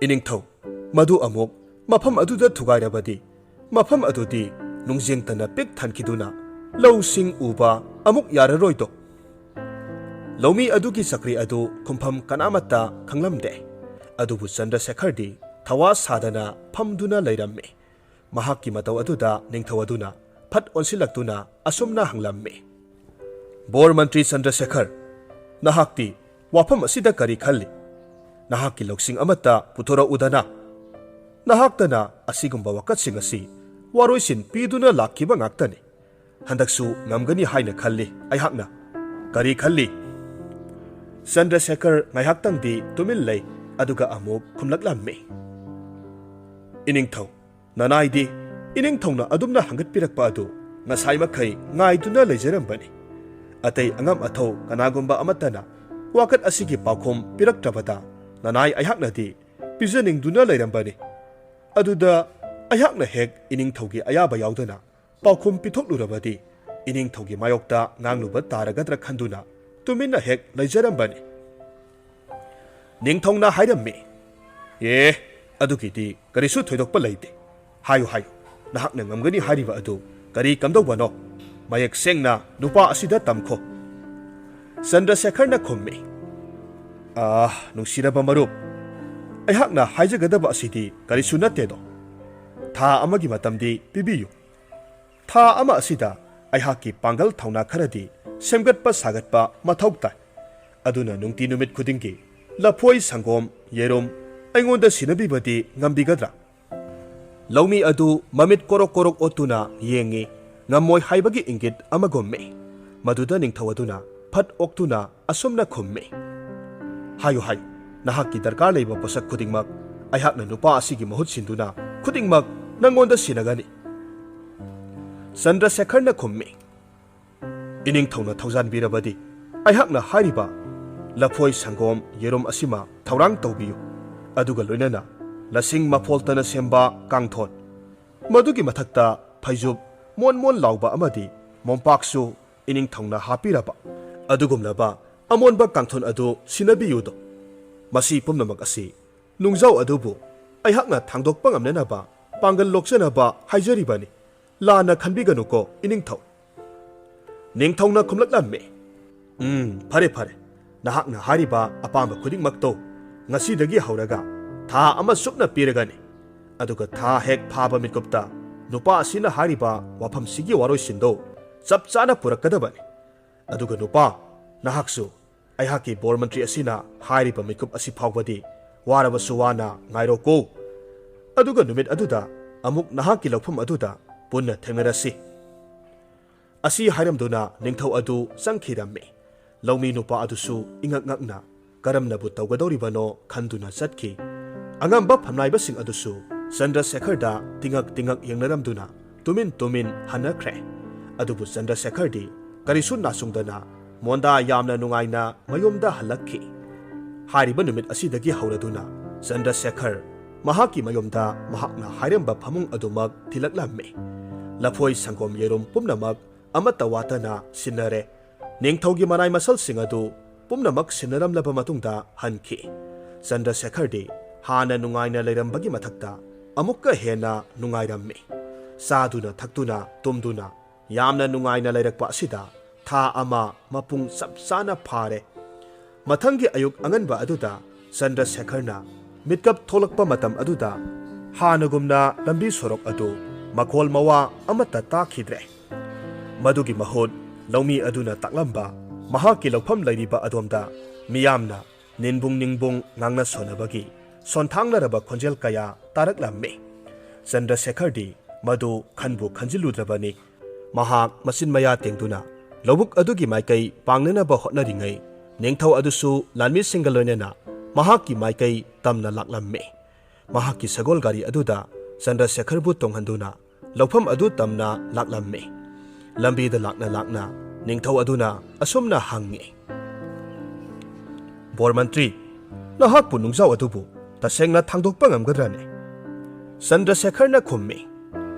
"ꯏꯅꯤꯡꯊꯧ, ꯃꯗꯨ ꯑꯃꯨꯛ ꯃꯐꯝ ꯑꯗꯨꯗ ꯊꯨꯒꯥꯏꯔꯕꯗꯤ ꯃꯐꯝ ꯑꯗꯨꯗꯤ ꯅꯨꯡꯖꯦꯡꯇꯅ ꯄꯤꯛ ꯊꯟꯈꯤꯗꯨꯅ ꯂꯧꯁꯤꯡ ꯎꯕ ꯑꯃꯨꯛ ꯌꯥꯔꯔꯣꯏꯗꯣ?" ꯂꯧꯃꯤ ꯑꯗꯨꯒꯤ ꯆꯀ꯭ꯔꯤ ꯑꯗꯨ ꯈꯨꯝꯐꯝ ꯀꯅꯥꯃꯠꯇ ꯈꯪꯂꯝꯗꯦ꯫ ꯑꯗꯨꯕꯨ ꯆꯟꯗ꯭ꯔꯁꯦꯈꯔꯗꯤ ꯊꯋꯥ ꯁꯥꯗꯅ ꯐꯝꯗꯨꯅ ꯂꯩꯔꯝꯃꯤ꯫ ꯃꯍꯥꯛꯀꯤ ꯃꯇꯧ ꯑꯗꯨꯗ ꯅꯤꯡꯊꯧ ꯑꯗꯨꯅ ꯐꯠ ꯑꯣꯟꯁꯤꯜꯂꯛꯇꯨꯅ ꯑꯁꯨꯝꯅ ꯍꯪꯂꯝꯃꯤ, "ꯕꯣꯔ ꯃꯟꯇ꯭ꯔꯤ ꯆꯟꯗ꯭ꯔꯁꯦꯈꯔ, ꯅꯍꯥꯛꯇꯤ ꯋꯥꯐꯝ ꯑꯁꯤꯗ ꯀꯔꯤ ꯈꯜꯂꯤ? ꯅꯍꯥꯛꯀꯤ ꯂꯧꯁꯤꯡ ꯑꯃꯠꯇ ꯄꯨꯊꯣꯔꯛꯎꯗꯅ꯫ ꯅꯍꯥꯛꯇꯅ ꯑꯁꯤꯒꯨꯝꯕ ꯋꯥꯀꯠꯁꯤꯡ ꯑꯁꯤ ꯋꯥꯔꯣꯏꯁꯤꯟ ꯄꯤꯗꯨꯅ ꯂꯥꯛꯈꯤꯕ ꯉꯥꯛꯇꯅꯤ꯫ ꯍꯟꯗꯛꯁꯨ ꯉꯝꯒꯅꯤ ꯍꯥꯏꯅ ꯈꯜꯂꯤ ꯑꯩꯍꯥꯛꯅ꯫ ꯀꯔꯤ ꯈꯜꯂꯤ?" ꯆꯟꯗ꯭ꯔꯁꯦꯈꯔ ꯉꯥꯏꯍꯥꯛꯇꯪꯗꯤ ꯇꯨꯃꯤꯟ ꯂꯩ, ꯑꯗꯨꯒ ꯑꯃꯨꯛ ꯈꯨꯝꯂꯛꯂꯝꯃꯤ, "ꯏꯅꯤꯡꯊꯧ, ꯅꯅꯥꯏꯗꯤ ꯏꯅꯤꯡꯊꯧꯅ ꯑꯗꯨꯝꯅ ꯍꯪꯒꯠꯄꯤꯔꯛꯄ ꯑꯗꯨ ꯉꯁꯥꯏ ꯃꯈꯩ ꯉꯥꯏꯗꯨꯅ ꯂꯩꯖꯔꯝꯕꯅꯤ꯫ ꯑꯇꯩ ꯑꯉꯝ ꯑꯊꯧ ꯀꯅꯥꯒꯨꯝꯕ ꯑꯃꯠꯇꯅ ꯋꯥꯀꯠ ꯑꯁꯤꯒꯤ ꯄꯥꯎꯈꯨꯝ ꯄꯤꯔꯛꯇ꯭ꯔꯕꯗ ꯅꯅꯥꯏ ꯑꯩꯍꯥꯛꯅꯗꯤ ꯄꯤꯖꯅꯤꯡꯗꯨꯅ ꯂꯩꯔꯝꯕꯅꯤ꯫ ꯑꯗꯨꯗ ꯑꯩꯍꯥꯛꯅ ꯍꯦꯛ ꯏꯅꯤꯡꯊꯧꯒꯤ ꯑꯌꯥꯕ ꯌꯥꯎꯗꯅ ꯄꯥꯎꯈꯨꯝ ꯄꯤꯊꯣꯛꯂꯨꯔꯕꯗꯤ ꯏꯅꯤꯡꯊꯧꯒꯤ ꯃꯥꯌꯣꯛꯇ ꯉꯥꯡꯂꯨꯕ ꯇꯥꯔꯒꯗ꯭ꯔꯥ ꯈꯟꯗꯨꯅ ꯇꯨꯃꯤꯟꯅ ꯍꯦꯛ ꯂꯩꯖꯔꯝꯕꯅꯤ꯫" ꯅꯤꯡꯊꯧꯅ ꯍꯥꯏꯔꯝꯃꯤ, "ꯑꯦ, ꯑꯗꯨꯒꯤꯗꯤ ꯀꯔꯤꯁꯨ ꯊꯣꯏꯗꯣꯛꯄ ꯂꯩꯇꯦ꯫ ꯍꯥꯏꯌꯨ, ꯍꯥꯏꯌꯨ, ꯅꯍꯥꯛꯅ ꯉꯝꯒꯅꯤ ꯍꯥꯏꯔꯤꯕ ꯑꯗꯨ ꯀꯔꯤ ꯀꯝꯗꯧꯕꯅꯣ? ꯃꯌꯦꯛ ꯁꯦꯡꯅ ꯅꯨꯄꯥ ꯑꯁꯤꯗ ꯇꯝꯈꯣ꯫" ꯆꯟꯗ꯭ꯔꯁꯦꯈꯔꯅ ꯈꯨꯝꯃꯤ, "ꯑꯥ, ꯅꯨꯡꯁꯤꯔꯕ ꯃꯔꯨꯞ, ꯑꯩꯍꯥꯛꯅ ꯍꯥꯏꯖꯒꯗꯕ ꯑꯁꯤꯗꯤ ꯀꯔꯤꯁꯨ ꯅꯠꯇꯦꯗꯣ꯫ ꯊꯥ ꯑꯃꯒꯤ ꯃꯇꯝꯗꯤ ꯄꯤꯕꯤꯌꯨ꯫ ꯊꯥ ꯑꯃ ꯑꯁꯤꯗ ꯑꯩꯍꯥꯛꯀꯤ ꯄꯥꯡꯒꯜ ꯊꯧꯅꯥ ꯈꯔꯗꯤ ꯁꯦꯝꯒꯠꯄ ꯁꯥꯒꯠꯄ ꯃꯊꯧ ꯇꯥꯏ꯫ ꯑꯗꯨꯅ ꯅꯨꯡꯇꯤ ꯅꯨꯃꯤꯠ ꯈꯨꯗꯤꯡꯒꯤ ꯂꯐꯣꯏ, ꯁꯪꯒꯣꯝ, ꯌꯦꯔꯨꯝ ꯑꯩꯉꯣꯟꯗ ꯁꯤꯟꯅꯕꯤꯕꯗꯤ ꯉꯝꯕꯤꯒꯗ꯭ꯔꯥ?" ꯂꯧꯃꯤ ꯑꯗꯨ ꯃꯃꯤꯠ ꯀꯣꯔꯣꯛ ꯀꯣꯔꯣꯛ ꯑꯣꯠꯇꯨꯅ ꯌꯦꯡꯉꯤ, ꯉꯝꯃꯣꯏ ꯍꯥꯏꯕꯒꯤ ꯏꯪꯒꯤꯠ ꯑꯃꯒꯨꯝꯃꯤ꯫ ꯃꯗꯨꯗ ꯅꯤꯡꯊꯧ ꯑꯗꯨꯅ ꯐꯠ ꯑꯣꯛꯇꯨꯅ ꯑꯁꯨꯝꯅ ꯈꯨꯝꯃꯤ, "ꯍꯥꯏꯌꯨ, ꯍꯥꯏꯌꯨ, ꯅꯍꯥꯛꯀꯤ ꯗꯔꯀꯥꯔ ꯂꯩꯕ ꯄꯣꯠꯁꯛ ꯈꯨꯗꯤꯡꯃꯛ ꯑꯩꯍꯥꯛꯅ ꯅꯨꯄꯥ ꯑꯁꯤꯒꯤ ꯃꯍꯨꯠ ꯁꯤꯟꯗꯨꯅ ꯈꯨꯗꯤꯡꯃꯛ ꯅꯪꯉꯣꯟꯗ ꯁꯤꯟꯅꯒꯅꯤ꯫" ꯆꯟꯗ꯭ꯔꯁꯦꯈꯔꯅ ꯈꯨꯝꯃꯤ, "ꯏꯅꯤꯡꯊꯧꯅ ꯊꯧꯖꯥꯟꯕꯤꯔꯕꯗꯤ ꯑꯩꯍꯥꯛꯅ ꯍꯥꯏꯔꯤꯕ ꯂꯐꯣꯏ, ꯁꯪꯒꯣꯝ, ꯌꯦꯔꯨꯝ ꯑꯁꯤꯃ ꯊꯧꯔꯥꯡ ꯇꯧꯕꯤꯌꯨ, ꯑꯗꯨꯒ ꯂꯣꯏꯅꯅ ꯂꯁꯤꯡ ꯃꯐꯣꯜꯇꯅ ꯁꯦꯝꯕ ꯀꯥꯡꯊꯣꯟ, ꯃꯗꯨꯒꯤ ꯃꯊꯛꯇ ꯐꯩꯖꯨꯞ ꯃꯣꯟ ꯃꯣꯟ ꯂꯥꯎꯕ ꯑꯃꯗꯤ ꯃꯣꯝꯄꯥꯛꯁꯨ ꯏꯅꯤꯡꯊꯧꯅ ꯍꯥꯞꯄꯤꯔꯕ ꯑꯗꯨꯒꯨꯝꯂꯕ ꯑꯃꯣꯟꯕ ꯀꯥꯡꯊꯣꯟ ꯑꯗꯨ ꯁꯤꯟꯅꯕꯤꯌꯨꯗꯣ꯫ ꯃꯁꯤ ꯄꯨꯝꯅꯃꯛ ꯑꯁꯤ ꯅꯨꯡꯖꯥꯎ ꯑꯗꯨꯕꯨ ꯑꯩꯍꯥꯛꯅ ꯊꯥꯡꯗꯣꯛꯄ ꯉꯝꯅꯅꯕ ꯄꯥꯡꯒꯜ ꯂꯣꯛꯆꯅꯕ ꯍꯥꯏꯖꯔꯤꯕꯅꯤ꯫ ꯂꯥꯟꯅ ꯈꯟꯕꯤꯒꯅꯨꯀꯣ, ꯏꯅꯤꯡꯊꯧ꯫" ꯅꯤꯡꯊꯧꯅ ꯈꯨꯝꯂꯛꯂꯝꯃꯤ, "ꯎꯝ, ꯐꯔꯦ, ꯐꯔꯦ꯫ ꯅꯍꯥꯛꯅ ꯍꯥꯏꯔꯤꯕ ꯑꯄꯥꯝꯕ ꯈꯨꯗꯤꯡꯃꯛꯇꯣ ꯉꯁꯤꯗꯒꯤ ꯍꯧꯔꯒ ꯊꯥ ꯑꯃ ꯆꯨꯞꯅ ꯄꯤꯔꯒꯅꯤ꯫ ꯑꯗꯨꯒ ꯊꯥ ꯍꯦꯛ ꯐꯥꯕ ꯃꯤꯀꯨꯞꯇ ꯅꯨꯄꯥ ꯑꯁꯤꯅ ꯍꯥꯏꯔꯤꯕ ꯋꯥꯐꯝꯁꯤꯒꯤ ꯋꯥꯔꯣꯏꯁꯤꯟꯗꯣ ꯆꯞ ꯆꯥꯅ ꯄꯨꯔꯛꯀꯗꯕꯅꯤ꯫ ꯑꯗꯨꯒ ꯅꯨꯄꯥ, ꯅꯍꯥꯛꯁꯨ ꯑꯩꯍꯥꯛꯀꯤ ꯕꯣꯔ ꯃꯟꯇ꯭ꯔꯤ ꯑꯁꯤꯅ ꯍꯥꯏꯔꯤꯕ ꯃꯤꯀꯨꯞ ꯑꯁꯤ ꯐꯥꯎꯕꯗꯤ ꯋꯥꯔꯕꯁꯨ ꯋꯥꯅ ꯉꯥꯏꯔꯣꯀꯣ꯫ ꯑꯗꯨꯒ ꯅꯨꯃꯤꯠ ꯑꯗꯨꯗ ꯑꯃꯨꯛ ꯅꯍꯥꯛꯀꯤ ꯂꯧꯐꯝ ꯑꯗꯨꯗ ꯄꯨꯟꯅ ꯊꯦꯡꯅꯔꯁꯤ꯫" ꯑꯁꯤ ꯍꯥꯏꯔꯝꯗꯨꯅ ꯅꯤꯡꯊꯧ ꯑꯗꯨ ꯆꯪꯈꯤꯔꯝꯃꯤ꯫ ꯂꯧꯃꯤ ꯅꯨꯄꯥ ꯑꯗꯨꯁꯨ ꯏꯉꯛ ꯉꯛꯅ ꯀꯔꯝꯅꯕꯨ ꯇꯧꯒꯗꯧꯔꯤꯕꯅꯣ ꯈꯟꯗꯨꯅ ꯆꯠꯈꯤ꯫ ꯑꯉꯝꯕ ꯐꯝꯅꯥꯏꯕꯁꯤꯡ ꯑꯗꯨꯁꯨ ꯆꯟꯗ꯭ꯔꯁꯦꯈꯔꯗ ꯇꯤꯉꯛ ꯇꯤꯉꯛ ꯌꯦꯡꯅꯔꯝꯗꯨꯅ ꯇꯨꯃꯤꯟ ꯇꯨꯃꯤꯟ ꯍꯟꯅꯈ꯭ꯔꯦ꯫ ꯑꯗꯨꯕꯨ ꯆꯟꯗ꯭ꯔꯁꯦꯈꯔꯗꯤ ꯀꯔꯤꯁꯨ ꯅꯥꯆꯨꯡꯗꯅ ꯃꯣꯟꯗꯥ ꯌꯥꯝꯅ ꯅꯨꯡꯉꯥꯏꯅ ꯃꯌꯨꯝꯗ ꯍꯜꯂꯛꯈꯤ꯫ ꯍꯥꯏꯔꯤꯕ ꯅꯨꯃꯤꯠ ꯑꯁꯤꯗꯒꯤ ꯍꯧꯔꯗꯨꯅ ꯆꯟꯗ꯭ꯔꯁꯦꯈꯔ ꯃꯍꯥꯛꯀꯤ ꯃꯌꯨꯝꯗ ꯃꯍꯥꯛꯅ ꯍꯥꯏꯔꯝꯕ ꯐꯃꯨꯡ ꯑꯗꯨꯃꯛ ꯊꯤꯜꯂꯛꯂꯝꯃꯤ꯫ ꯂꯐꯣꯏ, ꯁꯪꯒꯣꯝ, ꯌꯦꯔꯨꯝ ꯄꯨꯝꯅꯃꯛ ꯑꯃꯠꯇ ꯋꯥꯠꯇꯅ ꯁꯤꯟꯅꯔꯦ꯫ ꯅꯤꯡꯊꯧꯒꯤ ꯃꯅꯥꯏ ꯃꯁꯜꯁꯤꯡ ꯑꯗꯨ ꯄꯨꯝꯅꯃꯛ ꯁꯤꯟꯅꯔꯝꯂꯕ ꯃꯇꯨꯡꯗ ꯍꯟꯈꯤ꯫ ꯆꯟꯗ꯭ꯔꯁꯦꯈꯔꯗꯤ ꯍꯥꯟꯅ ꯅꯨꯡꯉꯥꯏꯅ ꯂꯩꯔꯝꯕꯒꯤ ꯃꯊꯛꯇ ꯑꯃꯨꯛꯀ ꯍꯦꯟꯅ ꯅꯨꯡꯉꯥꯏꯔꯝꯃꯤ꯫ ꯆꯥꯗꯨꯅ ꯊꯛꯇꯨꯅ ꯇꯨꯝꯗꯨꯅ ꯌꯥꯝꯅ ꯅꯨꯡꯉꯥꯏꯅ ꯂꯩꯔꯛꯄ ꯑꯁꯤꯗ ꯊꯥ ꯑꯃ ꯃꯄꯨꯡ ꯆꯞ ꯆꯥꯅ ꯐꯥꯔꯦ꯫ ꯃꯊꯪꯒꯤ ꯑꯌꯨꯛ ꯑꯉꯟꯕ ꯑꯗꯨꯗ ꯆꯟꯗ꯭ꯔꯁꯦꯈꯔꯅ ꯃꯤꯠꯀꯞ ꯊꯣꯛꯂꯛꯄ ꯃꯇꯝ ꯑꯗꯨꯗ ꯍꯥꯟꯅꯒꯨꯝꯅ ꯂꯝꯕꯤ ꯁꯣꯔꯣꯛ ꯑꯗꯨ ꯃꯈꯣꯜ ꯃꯋꯥ ꯑꯃꯠꯇ ꯇꯥꯈꯤꯗ꯭ꯔꯦ꯫ ꯃꯗꯨꯒꯤ ꯃꯍꯨꯠ ꯂꯧꯃꯤ ꯑꯗꯨꯅ ꯇꯥꯛꯂꯝꯕ ꯃꯍꯥꯛꯀꯤ ꯂꯧꯐꯝ ꯂꯩꯔꯤꯕ ꯑꯗꯣꯝꯗ ꯃꯤꯌꯥꯝꯅ ꯅꯤꯡꯕꯨꯡ ꯅꯤꯡꯕꯨꯡ ꯉꯥꯡꯅ ꯁꯣꯟꯅꯕꯒꯤ ꯁꯣꯟꯊꯥꯡꯅꯔꯕ ꯈꯣꯟꯖꯦꯜ ꯀꯌꯥ ꯇꯥꯔꯛꯂꯝꯃꯤ꯫ ꯆꯟꯗ꯭ꯔꯁꯦꯈꯔꯗꯤ ꯃꯗꯨ ꯈꯟꯕꯨ ꯈꯟꯖꯤꯜꯂꯨꯗ꯭ꯔꯕꯅꯤ꯫ ꯃꯍꯥꯛ ꯃꯆꯤꯟ ꯃꯌꯥ ꯇꯦꯡꯗꯨꯅ ꯂꯧꯕꯨꯛ ꯑꯗꯨꯒꯤ ꯃꯥꯏꯀꯩ ꯄꯥꯡꯅꯅꯕ ꯍꯣꯠꯅꯔꯤꯉꯩ, ꯅꯤꯡꯊꯧ ꯑꯗꯨꯁꯨ ꯂꯥꯟꯃꯤꯁꯤꯡꯒ ꯂꯣꯏꯅꯅ ꯃꯍꯥꯛꯀꯤ ꯃꯥꯏꯀꯩ ꯇꯝꯅ ꯂꯥꯛꯂꯝꯃꯤ꯫ ꯃꯍꯥꯛꯀꯤ ꯁꯒꯣꯜ ꯒꯥꯔꯤ ꯑꯗꯨꯗ ꯆꯟꯗ꯭ꯔꯁꯦꯈꯔꯕꯨ ꯇꯣꯡꯍꯟꯗꯨꯅ ꯂꯧꯐꯝ ꯑꯗꯨ ꯇꯝꯅ ꯂꯥꯛꯂꯝꯃꯤ꯫ ꯂꯝꯕꯤꯗ ꯂꯥꯛꯅ ꯂꯥꯛꯅ ꯅꯤꯡꯊꯧ ꯑꯗꯨꯅ ꯑꯁꯨꯝꯅ ꯍꯪꯉꯤ, "ꯕꯣꯔ ꯃꯟꯇ꯭ꯔꯤ, ꯅꯍꯥꯛꯄꯨ ꯅꯨꯡꯖꯥꯎ ꯑꯗꯨꯕꯨ ꯇꯁꯦꯡꯅ ꯊꯥꯡꯗꯣꯛꯄ ꯉꯝꯒꯗ꯭ꯔꯅꯦ?" ꯆꯟꯗ꯭ꯔꯁꯦꯈꯔꯅ ꯈꯨꯝꯃꯤ,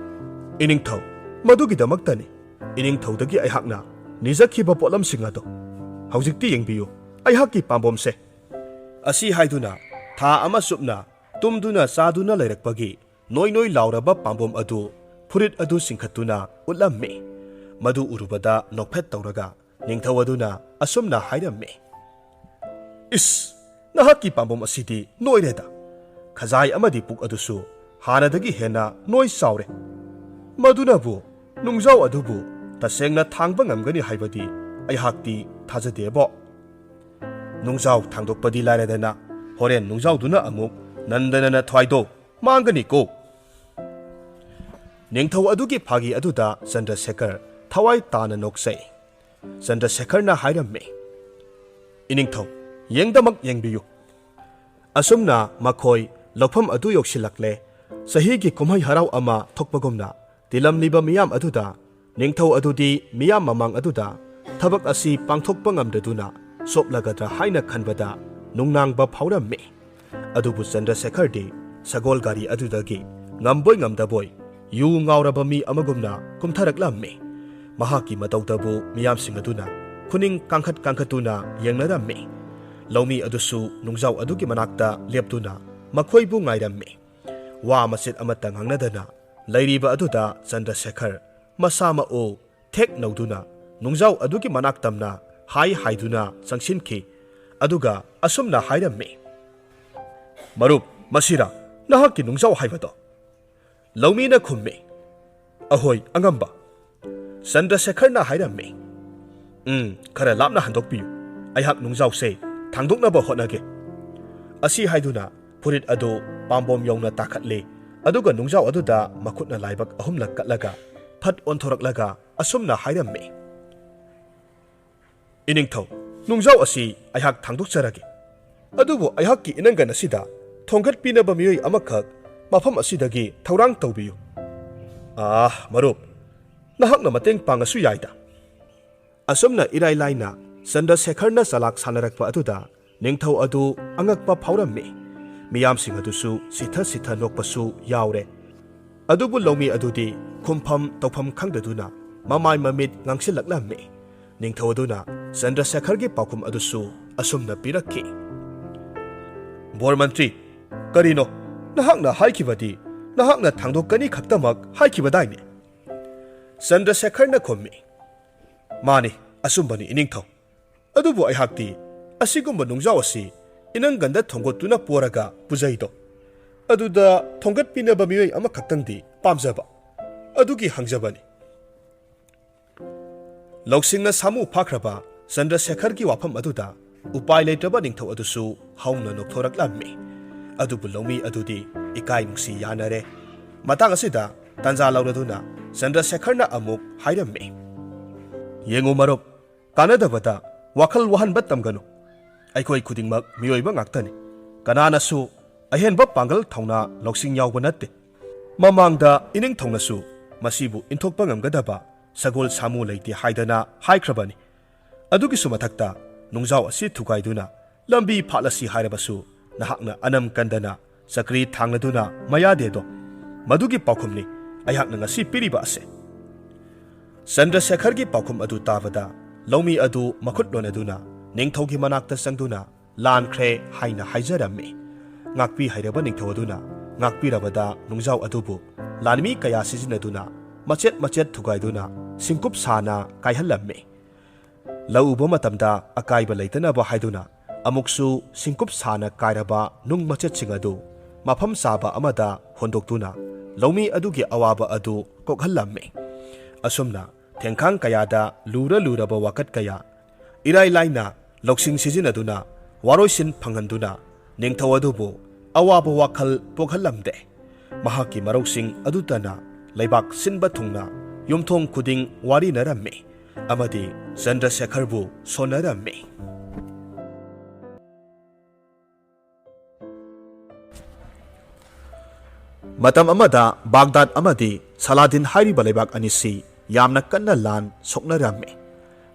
"ꯏꯅꯤꯡꯊꯧ, ꯃꯗꯨꯒꯤꯗꯃꯛꯇꯅꯤ ꯏꯅꯤꯡꯊꯧꯗꯒꯤ ꯑꯩꯍꯥꯛꯅ ꯅꯤꯖꯈꯤꯕ ꯄꯣꯠꯂꯝꯁꯤꯡ ꯑꯗꯣ꯫ ꯍꯧꯖꯤꯛꯇꯤ ꯌꯦꯡꯕꯤꯌꯨ, ꯑꯩꯍꯥꯛꯀꯤ ꯄꯥꯝꯕꯣꯝꯁꯦ꯫" ꯑꯁꯤ ꯍꯥꯏꯗꯨꯅ ꯊꯥ ꯑꯃ ꯆꯨꯞꯅ ꯇꯨꯝꯗꯨꯅ ꯆꯥꯗꯨꯅ ꯂꯩꯔꯛꯄꯒꯤ ꯅꯣꯏ ꯅꯣꯏ ꯂꯥꯎꯔꯕ ꯄꯥꯝꯕꯣꯝ ꯑꯗꯨ ꯐꯨꯔꯤꯠ ꯑꯗꯨ ꯆꯤꯡꯈꯠꯇꯨꯅ ꯎꯠꯂꯝꯃꯤ꯫ ꯃꯗꯨ ꯎꯔꯨꯕꯗ ꯅꯣꯛꯐꯦꯠ ꯇꯧꯔꯒ ꯅꯤꯡꯊꯧ ꯑꯗꯨꯅ ꯑꯁꯨꯝꯅ ꯍꯥꯏꯔꯝꯃꯤ, "ꯏꯁ, ꯅꯍꯥꯛꯀꯤ ꯄꯥꯝꯕꯣꯝ ꯑꯁꯤꯗꯤ ꯅꯣꯏꯔꯦꯗ꯫ ꯈꯖꯥꯏ ꯑꯃꯗꯤ ꯄꯨꯛ ꯑꯗꯨꯁꯨ ꯍꯥꯟꯅꯗꯒꯤ ꯍꯦꯟꯅ ꯅꯣꯏ ꯆꯥꯎꯔꯦ꯫ ꯃꯗꯨꯅꯕꯨ ꯅꯨꯡꯖꯥꯎ ꯑꯗꯨꯕꯨ ꯇꯁꯦꯡꯅ ꯊꯥꯡꯕ ꯉꯝꯒꯅꯤ ꯍꯥꯏꯕꯗꯤ ꯑꯩꯍꯥꯛꯇꯤ ꯊꯥꯖꯗꯦꯕꯣ꯫ ꯅꯨꯡꯖꯥꯎ ꯊꯥꯡꯗꯣꯛꯄꯗꯤ ꯂꯥꯏꯔꯗꯅ ꯍꯣꯔꯦꯟ ꯅꯨꯡꯖꯥꯎꯗꯨꯅ ꯑꯃꯨꯛ ꯅꯟꯗꯅꯅ ꯊ꯭ꯋꯥꯏꯗꯣ ꯃꯥꯡꯒꯅꯤꯀꯣ꯫" ꯅꯤꯡꯊꯧ ꯑꯗꯨꯒꯤ ꯐꯥꯒꯤ ꯑꯗꯨꯗ ꯆꯟꯗ꯭ꯔꯁꯦꯈꯔ ꯊꯋꯥꯏ ꯇꯥꯅ ꯅꯣꯛꯆꯩ꯫ ꯆꯟꯗ꯭ꯔꯁꯦꯈꯔꯅ ꯍꯥꯏꯔꯝꯃꯤ, "ꯏꯅꯤꯡꯊꯧ, ꯌꯦꯡꯗꯃꯛ ꯌꯦꯡꯕꯤꯌꯨ꯫" ꯑꯁꯨꯝꯅ ꯃꯈꯣꯏ ꯂꯧꯐꯝ ꯑꯗꯨ ꯌꯧꯁꯤꯜꯂꯛꯂꯦ꯫ ꯆꯍꯤꯒꯤ ꯀꯨꯝꯍꯩ ꯍꯔꯥꯎ ꯑꯃ ꯊꯣꯛꯄꯒꯨꯝꯅ ꯇꯤꯜꯂꯝꯂꯤꯕ ꯃꯤꯌꯥꯝ ꯑꯗꯨꯗ ꯅꯤꯡꯊꯧ ꯑꯗꯨꯗꯤ ꯃꯤꯌꯥꯝ ꯃꯃꯥꯡ ꯑꯗꯨꯗ ꯊꯕꯛ ꯑꯁꯤ ꯄꯥꯡꯊꯣꯛꯄ ꯉꯝꯗꯗꯨꯅ ꯆꯣꯞꯂꯒꯗ꯭ꯔꯥ ꯍꯥꯏꯅ ꯈꯟꯕꯗ ꯅꯨꯡꯅꯥꯡꯕ ꯐꯥꯎꯔꯝꯃꯤ꯫ ꯑꯗꯨꯕꯨ ꯆꯟꯗ꯭ꯔꯁꯦꯈꯔꯗꯤ ꯁꯒꯣꯜ ꯒꯥꯔꯤ ꯑꯗꯨꯗꯒꯤ ꯉꯝꯕꯣꯏ ꯉꯝꯗꯕꯣꯏ ꯌꯨ ꯉꯥꯎꯔꯕ ꯃꯤ ꯑꯃꯒꯨꯝꯅ ꯀꯨꯝꯊꯔꯛꯂꯝꯃꯤ꯫ ꯃꯍꯥꯛꯀꯤ ꯃꯇꯧꯗꯕꯨ ꯃꯤꯌꯥꯝꯁꯤꯡ ꯑꯗꯨꯅ ꯈꯨꯅꯤꯡ ꯀꯥꯡꯈꯠ ꯀꯥꯡꯈꯠꯇꯨꯅ ꯌꯦꯡꯅꯔꯝꯃꯤ꯫ ꯂꯧꯃꯤ ꯑꯗꯨꯁꯨ ꯅꯨꯡꯖꯥꯎ ꯑꯗꯨꯒꯤ ꯃꯅꯥꯛꯇ ꯂꯦꯞꯇꯨꯅ ꯃꯈꯣꯏꯕꯨ ꯉꯥꯏꯔꯝꯃꯤ꯫ ꯋꯥ ꯃꯆꯦꯠ ꯑꯃꯠꯇ ꯉꯥꯡꯅꯗꯅ ꯂꯩꯔꯤꯕ ꯑꯗꯨꯗ ꯆꯟꯗ꯭ꯔꯁꯦꯈꯔ ꯃꯁꯥ ꯃꯎ ꯊꯦꯛ ꯅꯧꯗꯨꯅ ꯅꯨꯡꯖꯥꯎ ꯑꯗꯨꯒꯤ ꯃꯅꯥꯛ ꯇꯝꯅ ꯍꯥꯏ ꯍꯥꯏꯗꯨꯅ ꯆꯪꯁꯤꯟꯈꯤ꯫ ꯑꯗꯨꯒ ꯑꯁꯨꯝꯅ ꯍꯥꯏꯔꯝꯃꯤ, "ꯃꯔꯨꯞ, ꯃꯁꯤꯔꯥ ꯅꯍꯥꯛꯀꯤ ꯅꯨꯡꯖꯥꯎ ꯍꯥꯏꯕꯗꯣ?" ꯂꯧꯃꯤꯅ ꯈꯨꯝꯃꯤ, "ꯑꯍꯣꯏ, ꯑꯉꯝꯕ꯫" ꯆꯟꯗ꯭ꯔꯁꯦꯈꯔꯅ ꯍꯥꯏꯔꯝꯃꯤ, "ꯎꯝ, ꯈꯔ ꯂꯥꯞꯅ ꯍꯟꯗꯣꯛꯄꯤꯌꯨ꯫ ꯑꯩꯍꯥꯛ ꯅꯨꯡꯖꯥꯎꯁꯦ ꯊꯥꯡꯗꯣꯛꯅꯕ ꯍꯣꯠꯅꯒꯦ꯫" ꯑꯁꯤ ꯍꯥꯏꯗꯨꯅ ꯐꯨꯔꯤꯠ ꯑꯗꯨ ꯄꯥꯝꯕꯣꯝ ꯌꯧꯅ ꯇꯥꯈꯠꯂꯤ꯫ ꯑꯗꯨꯒ ꯅꯨꯡꯖꯥꯎ ꯑꯗꯨꯗ ꯃꯈꯨꯠꯅ ꯂꯥꯏꯕꯛ ꯑꯍꯨꯝꯂꯛ ꯀꯠꯂꯒ ꯐꯠ ꯑꯣꯟꯊꯣꯔꯛꯂꯒ ꯑꯁꯨꯝꯅ ꯍꯥꯏꯔꯝꯃꯤ, "ꯏꯅꯤꯡꯊꯧ, "ꯅꯨꯡꯖꯥꯎ ꯑꯁꯤ ꯑꯩꯍꯥꯛ ꯊꯥꯡꯗꯣꯛꯆꯔꯒꯦ꯫ ꯑꯗꯨꯕꯨ ꯑꯩꯍꯥꯛꯀꯤ ꯏꯅꯪꯒꯟ ꯑꯁꯤꯗ ꯊꯣꯡꯒꯠꯄꯤꯅꯕ ꯃꯤꯑꯣꯏ ꯑꯃꯈꯛ ꯃꯐꯝ ꯑꯁꯤꯗꯒꯤ ꯊꯧꯔꯥꯡ ꯇꯧꯕꯤꯌꯨ꯫" "ꯑꯥ, ꯃꯔꯨꯞ, ꯅꯍꯥꯛꯅ ꯃꯇꯦꯡ ꯄꯥꯡꯉꯁꯨ ꯌꯥꯏꯗ꯫" ꯑꯁꯨꯝꯅ ꯏꯔꯥꯏ ꯂꯥꯏꯅ ꯆꯟꯗ꯭ꯔꯁꯦꯈꯔꯅ ꯆꯂꯥꯛ ꯁꯥꯟꯅꯔꯛꯄ ꯑꯗꯨꯗ ꯅꯤꯡꯊꯧ ꯑꯗꯨ ꯑꯉꯛꯄ ꯐꯥꯎꯔꯝꯃꯤ꯫ ꯃꯤꯌꯥꯝꯁꯤꯡ ꯑꯗꯨꯁꯨ ꯁꯤꯊ ꯁꯤꯊ ꯅꯣꯛꯄꯁꯨ ꯌꯥꯎꯔꯦ꯫ ꯑꯗꯨꯕꯨ ꯂꯧꯃꯤ ꯑꯗꯨꯗꯤ ꯈꯨꯝꯐꯝ ꯇꯧꯐꯝ ꯈꯪꯗꯗꯨꯅ ꯃꯃꯥꯏ ꯃꯃꯤꯠ ꯉꯥꯡꯁꯤꯜꯂꯛꯂꯝꯃꯤ꯫ ꯅꯤꯡꯊꯧ ꯑꯗꯨꯅ ꯆꯟꯗ꯭ꯔꯁꯦꯈꯔꯒꯤ ꯄꯥꯎꯈꯨꯝ ꯑꯗꯨꯁꯨ ꯑꯁꯨꯝꯅ ꯄꯤꯔꯛꯈꯤ꯫ "ꯕꯣꯔ ꯃꯟꯇ꯭ꯔꯤ, ꯀꯔꯤꯅꯣ? ꯅꯍꯥꯛꯅ ꯍꯥꯏꯈꯤꯕꯗꯤ ꯅꯍꯥꯛꯅ ꯊꯥꯡꯗꯣꯛꯀꯅꯤ ꯈꯛꯇꯃꯛ ꯍꯥꯏꯈꯤꯕꯗꯥꯏꯅꯦ?" ꯆꯟꯗ꯭ꯔꯁꯦꯈꯔꯅ ꯈꯨꯝꯃꯤ, "ꯃꯥꯅꯤ, ꯑꯆꯨꯝꯕꯅꯤ, ꯏꯅꯤꯡꯊꯧ꯫ ꯑꯗꯨꯕꯨ ꯑꯩꯍꯥꯛꯇꯤ ꯑꯁꯤꯒꯨꯝꯕ ꯅꯨꯡꯖꯥꯎ ꯑꯁꯤ ꯏꯅꯪꯒꯟꯗ ꯊꯣꯡꯒꯠꯇꯨꯅ ꯄꯣꯔꯒ ꯄꯨꯖꯩꯗꯣ꯫ ꯑꯗꯨꯗ ꯊꯣꯡꯒꯠꯄꯤꯅꯕ ꯃꯤꯑꯣꯏ ꯑꯃꯈꯛꯇꯪꯗꯤ ꯄꯥꯝꯖꯕ꯫ ꯑꯗꯨꯒꯤ ꯍꯪꯖꯕꯅꯤ꯫" ꯂꯧꯁꯤꯡꯅ ꯁꯥꯃꯨ ꯐꯥꯈ꯭ꯔꯕ ꯆꯟꯗ꯭ꯔꯁꯦꯈꯔꯒꯤ ꯋꯥꯐꯝ ꯑꯗꯨꯗ ꯎꯄꯥꯏ ꯂꯩꯇ꯭ꯔꯕ ꯅꯤꯡꯊꯧ ꯑꯗꯨꯁꯨ ꯍꯧꯅ ꯅꯣꯛꯊꯣꯔꯛꯂꯝꯃꯤ꯫ ꯑꯗꯨꯕꯨ ꯂꯧꯃꯤ ꯑꯗꯨꯗꯤ ꯏꯀꯥꯏ ꯅꯨꯡꯁꯤ ꯌꯥꯅꯔꯦ꯫ ꯃꯇꯥꯡ ꯑꯁꯤꯗ ꯇꯥꯟꯖꯥ ꯂꯧꯔꯗꯨꯅ ꯆꯟꯗ꯭ꯔꯁꯦꯈꯔꯅ ꯑꯃꯨꯛ ꯍꯥꯏꯔꯝꯃꯤ, "ꯌꯦꯡꯉꯨ ꯃꯔꯨꯞ, ꯀꯥꯟꯅꯗꯕꯗ ꯋꯥꯈꯜ ꯋꯥꯍꯟꯕ ꯇꯝꯒꯅꯨ꯫ ꯑꯩꯈꯣꯏ ꯈꯨꯗꯤꯡꯃꯛ ꯃꯤꯑꯣꯏꯕ ꯉꯥꯛꯇꯅꯤ꯫ ꯀꯅꯥꯅꯁꯨ ꯑꯍꯦꯟꯕ ꯄꯥꯡꯒꯜ ꯊꯧꯅꯥ ꯂꯧꯁꯤꯡ ꯌꯥꯎꯕ ꯅꯠꯇꯦ꯫ ꯃꯃꯥꯡꯗ ꯏꯅꯤꯡꯊꯧꯅꯁꯨ ꯃꯁꯤꯕꯨ ꯏꯟꯊꯣꯛꯄ ꯉꯝꯒꯗꯕ ꯁꯒꯣꯜ ꯁꯥꯃꯨ ꯂꯩꯇꯦ ꯍꯥꯏꯗꯅ ꯍꯥꯏꯈ꯭ꯔꯕꯅꯤ꯫ ꯑꯗꯨꯒꯤꯁꯨ ꯃꯊꯛꯇ ꯅꯨꯡꯖꯥꯎ ꯑꯁꯤ ꯊꯨꯒꯥꯏꯗꯨꯅ ꯂꯝꯕꯤ ꯐꯥꯠꯂꯁꯤ ꯍꯥꯏꯔꯕꯁꯨ ꯅꯍꯥꯛꯅ ꯑꯅꯝ ꯀꯟꯗꯅ ꯆꯀ꯭ꯔꯤ ꯊꯥꯡꯂꯗꯨꯅ ꯃꯌꯥꯗꯦꯗꯣ꯫ ꯃꯗꯨꯒꯤ ꯄꯥꯎꯈꯨꯝꯅꯤ ꯑꯩꯍꯥꯛꯅ ꯉꯁꯤ ꯄꯤꯔꯤꯕ ꯑꯁꯦ꯫" ꯆꯟꯗ꯭ꯔꯁꯦꯈꯔꯒꯤ ꯄꯥꯎꯈꯨꯝ ꯑꯗꯨ ꯇꯥꯕꯗ ꯂꯧꯃꯤ ꯑꯗꯨ ꯃꯈꯨꯠ ꯂꯣꯟꯅꯗꯨꯅ ꯅꯤꯡꯊꯧꯒꯤ ꯃꯅꯥꯛꯇ ꯆꯪꯗꯨꯅ ꯂꯥꯟꯈ꯭ꯔꯦ ꯍꯥꯏꯅ ꯍꯥꯏꯖꯔꯝꯃꯤ꯫ ꯉꯥꯛꯄꯤ ꯍꯩꯔꯕ ꯅꯤꯡꯊꯧ ꯑꯗꯨꯅ ꯉꯥꯛꯄꯤꯔꯕꯗ ꯅꯨꯡꯖꯥꯎ ꯑꯗꯨꯕꯨ ꯂꯥꯟꯃꯤ ꯀꯌꯥ ꯁꯤꯖꯤꯟꯅꯗꯨꯅ ꯃꯆꯦꯠ ꯃꯆꯦꯠ ꯊꯨꯒꯥꯏꯗꯨꯅ ꯁꯤꯡꯀꯨꯞ ꯁꯥꯅ ꯀꯥꯏꯍꯜꯂꯝꯃꯤ꯫ ꯂꯧ ꯎꯕ ꯃꯇꯝꯗ ꯑꯀꯥꯏꯕ ꯂꯩꯇꯅꯕ ꯍꯥꯏꯗꯨꯅ ꯑꯃꯨꯛꯁꯨ ꯁꯤꯡꯀꯨꯞ ꯁꯥꯅ ꯀꯥꯏꯔꯕ ꯅꯨꯡ ꯃꯆꯦꯠꯁꯤꯡ ꯑꯗꯨ ꯃꯐꯝ ꯆꯥꯕ ꯑꯃꯗ ꯍꯣꯟꯗꯣꯛꯇꯨꯅ ꯂꯧꯃꯤ ꯑꯗꯨꯒꯤ ꯑꯋꯥꯕ ꯑꯗꯨ ꯀꯣꯛꯍꯜꯂꯝꯃꯤ꯫ ꯑꯁꯨꯝꯅ ꯊꯦꯡꯈꯥꯡ ꯀꯌꯥꯗ ꯂꯨꯔ ꯂꯨꯔꯕ ꯋꯥꯀꯠ ꯀꯌꯥ ꯏꯔꯥꯏ ꯂꯥꯏꯅ ꯂꯧꯁꯤꯡ ꯁꯤꯖꯤꯟꯅꯗꯨꯅ ꯋꯥꯔꯣꯏꯁꯤꯟ ꯐꯪꯍꯟꯗꯨꯅ ꯅꯤꯡꯊꯧ ꯑꯗꯨꯕꯨ ꯑꯋꯥꯕ ꯋꯥꯈꯜ ꯄꯣꯛꯍꯜꯂꯝꯗꯦ꯫ ꯃꯍꯥꯛꯀꯤ ꯃꯔꯧꯁꯤꯡ ꯑꯗꯨꯇꯅ ꯂꯩꯕꯥꯛ ꯁꯤꯟꯕ ꯊꯨꯡꯅ ꯌꯨꯝꯊꯣꯡ ꯈꯨꯗꯤꯡ ꯋꯥꯔꯤꯅꯔꯝꯃꯤ꯫ ꯑꯃꯗꯤ ꯆꯟꯗ꯭ꯔꯁꯦꯈꯔꯕꯨ ꯁꯣꯟꯅꯔꯝꯃꯤ꯫ ꯃꯇꯝ ꯑꯃꯗ ꯕꯥꯒꯗꯥꯗ ꯑꯃꯗꯤ ꯁꯂꯥꯗꯤꯟ ꯍꯥꯏꯔꯤꯕ ꯂꯩꯕꯥꯛ ꯑꯅꯤꯁꯤ ꯌꯥꯝꯅ ꯀꯟꯅ ꯂꯥꯟ ꯁꯣꯛꯅꯔꯝꯃꯤ꯫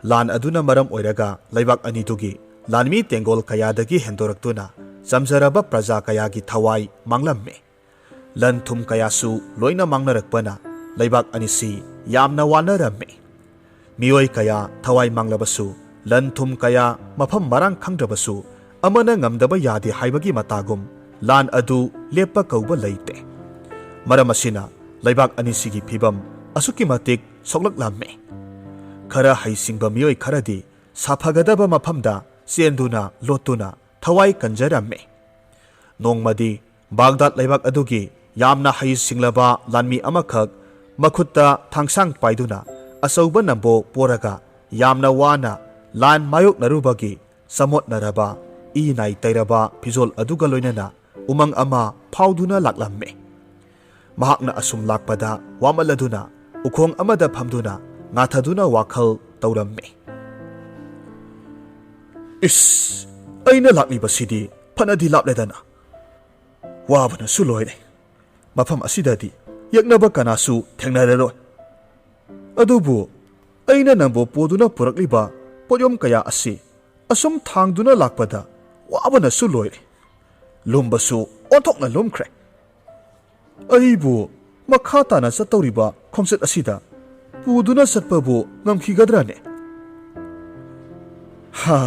ꯂꯥꯟ ꯑꯗꯨꯅ ꯃꯔꯝ ꯑꯣꯏꯔꯒ ꯂꯩꯕꯥꯛ ꯑꯅꯤꯗꯨꯒꯤ ꯂꯥꯟꯃꯤ ꯇꯦꯡꯒꯣꯜ ꯀꯌꯥꯗꯒꯤ ꯍꯦꯟꯗꯣꯔꯛꯇꯨꯅ ꯆꯝꯖꯔꯕ ꯄ꯭ꯔꯖꯥ ꯀꯌꯥꯒꯤ ꯊꯋꯥꯏ ꯃꯥꯡꯂꯝꯃꯤ꯫ ꯂꯟ ꯊꯨꯝ ꯀꯌꯥꯁꯨ ꯂꯣꯏꯅ ꯃꯥꯡꯅꯔꯛꯄꯅ ꯂꯩꯕꯥꯛ ꯑꯅꯤꯁꯤ ꯌꯥꯝꯅ ꯋꯥꯅꯔꯝꯃꯤ꯫ ꯃꯤꯑꯣꯏ ꯀꯌꯥ ꯊꯋꯥꯏ ꯃꯥꯡꯂꯕꯁꯨ, ꯂꯟ ꯊꯨꯝ ꯀꯌꯥ ꯃꯐꯝ ꯃꯔꯥꯡ ꯈꯪꯗ꯭ꯔꯕꯁꯨ, ꯑꯃꯅ ꯉꯝꯗꯕ ꯌꯥꯗꯦ ꯍꯥꯏꯕꯒꯤ ꯃꯇꯥꯒꯨꯝ ꯂꯥꯟ ꯑꯗꯨ ꯂꯦꯞꯄ ꯀꯧꯕ ꯂꯩꯇꯦ꯫ ꯃꯔꯝ ꯑꯁꯤꯅ ꯂꯩꯕꯥꯛ ꯑꯅꯤꯁꯤꯒꯤ ꯐꯤꯕꯝ ꯑꯁꯨꯛꯀꯤ ꯃꯇꯤꯛ ꯁꯣꯛꯂꯛꯂꯝꯃꯤ꯫ ꯈꯔ ꯍꯩꯁꯤꯡꯕ ꯃꯤꯑꯣꯏ ꯈꯔꯗꯤ ꯁꯥꯐꯒꯗꯕ ꯃꯐꯝꯗ ꯆꯦꯟꯗꯨꯅ ꯂꯣꯠꯇꯨꯅ ꯊꯋꯥꯏ ꯀꯟꯖꯔꯝꯃꯤ꯫ ꯅꯣꯡꯃꯗꯤ ꯕꯥꯒꯗꯥꯗ ꯂꯩꯕꯥꯛ ꯑꯗꯨꯒꯤ ꯌꯥꯝꯅ ꯍꯩ ꯁꯤꯡꯂꯕ ꯂꯥꯟꯃꯤ ꯑꯃꯈꯛ ꯃꯈꯨꯠꯇ ꯊꯥꯡꯁꯥꯡ ꯄꯥꯏꯗꯨꯅ ꯑꯆꯧꯕ ꯅꯝꯕꯣ ꯄꯣꯔꯒ ꯌꯥꯝꯅ ꯋꯥꯅ ꯂꯥꯟ ꯃꯥꯌꯣꯛꯅꯔꯨꯕꯒꯤ ꯆꯃꯣꯠꯅꯔꯕ, ꯏ ꯅꯥꯏ ꯇꯩꯔꯕ ꯐꯤꯖꯣꯜ ꯑꯗꯨꯒ ꯂꯣꯏꯅꯅ ꯎꯃꯪ ꯑꯃ ꯐꯥꯎꯗꯨꯅ ꯂꯥꯛꯂꯝꯃꯤ꯫ ꯃꯍꯥꯛꯅ ꯑꯁꯨꯝ ꯂꯥꯛꯄꯗ ꯋꯥꯃꯜꯂꯗꯨꯅ ꯎꯈꯣꯡ ꯑꯃꯗ ꯐꯝꯗꯨꯅ ꯉꯥꯊꯗꯨꯅ ꯋꯥꯈꯜ ꯇꯧꯔꯝꯃꯤ꯫ "ꯏꯁ, ꯑꯩꯅ ꯂꯥꯛꯂꯤꯕꯁꯤꯗꯤ ꯐꯅꯗꯤ ꯂꯥꯞꯂꯦꯗꯅ꯫ ꯋꯥꯕꯅꯁꯨ ꯂꯣꯏꯔꯦ꯫ ꯃꯐꯝ ꯑꯁꯤꯗꯗꯤ ꯌꯦꯛꯅꯕ ꯀꯅꯥꯁꯨ ꯊꯦꯡꯅꯔꯔꯣꯏ꯫ ꯑꯗꯨꯕꯨ ꯑꯩꯅ ꯅꯝꯕꯣ ꯄꯨꯗꯨꯅ ꯄꯨꯔꯛꯂꯤꯕ ꯄꯣꯠꯌꯣꯝ ꯀꯌꯥ ꯑꯁꯤ ꯑꯁꯨꯝ ꯊꯥꯡꯗꯨꯅ ꯂꯥꯛꯄꯗ ꯋꯥꯕꯅꯁꯨ ꯂꯣꯏꯔꯦ꯫ ꯂꯨꯝꯕꯁꯨ ꯑꯣꯟꯊꯣꯛꯅ ꯂꯨꯝꯈ꯭ꯔꯦ꯫ ꯑꯩꯕꯨ ꯃꯈꯥ ꯇꯥꯅ ꯆꯠꯇꯧꯔꯤꯕ ꯈꯣꯡꯆꯠ ꯑꯁꯤꯗ ꯄꯨꯗꯨꯅ ꯆꯠꯄꯕꯨ ꯉꯝꯈꯤꯒꯗ꯭ꯔꯅꯦ? ꯍꯥ,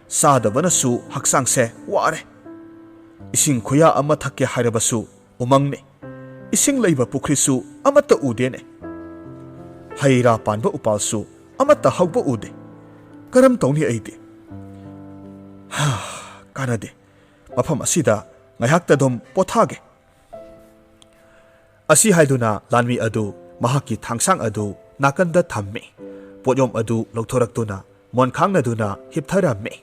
ꯆꯥꯗꯕꯅꯁꯨ ꯍꯛꯆꯥꯡꯁꯦ ꯋꯥꯔꯦ꯫ ꯏꯁꯤꯡ ꯈꯨꯌꯥ ꯑꯃ ꯊꯛꯀꯦ ꯍꯥꯏꯔꯕꯁꯨ ꯎꯃꯪꯅꯦ꯫ ꯏꯁꯤꯡ ꯂꯩꯕ ꯄꯨꯈ꯭ꯔꯤꯁꯨ ꯑꯃꯠꯇ ꯎꯗꯦꯅꯦ꯫ ꯍꯩ ꯔꯥ ꯄꯥꯟꯕ ꯎꯄꯥꯜꯁꯨ ꯑꯃꯠꯇ ꯍꯧꯕ ꯎꯗꯦ꯫ ꯀꯔꯝ ꯇꯧꯅꯤ ꯑꯩꯗꯤ? ꯍꯥ, ꯀꯥꯟꯅꯗꯦ꯫ ꯃꯐꯝ ꯑꯁꯤꯗ ꯉꯥꯏꯍꯥꯛꯇ ꯑꯗꯨꯝ ꯄꯣꯊꯥꯒꯦ꯫" ꯑꯁꯤ ꯍꯥꯏꯗꯨꯅ ꯂꯥꯟꯃꯤ ꯑꯗꯨ ꯃꯍꯥꯛꯀꯤ ꯊꯥꯡꯁꯥꯡ ꯑꯗꯨ ꯅꯥꯀꯟꯗ ꯊꯝꯃꯤ꯫ ꯄꯣꯠꯌꯣꯝ ꯑꯗꯨ ꯂꯧꯊꯣꯔꯛꯇꯨꯅ ꯃꯣꯟꯈꯥꯡꯅꯗꯨꯅ ꯍꯤꯞꯊꯔꯝꯃꯤ꯫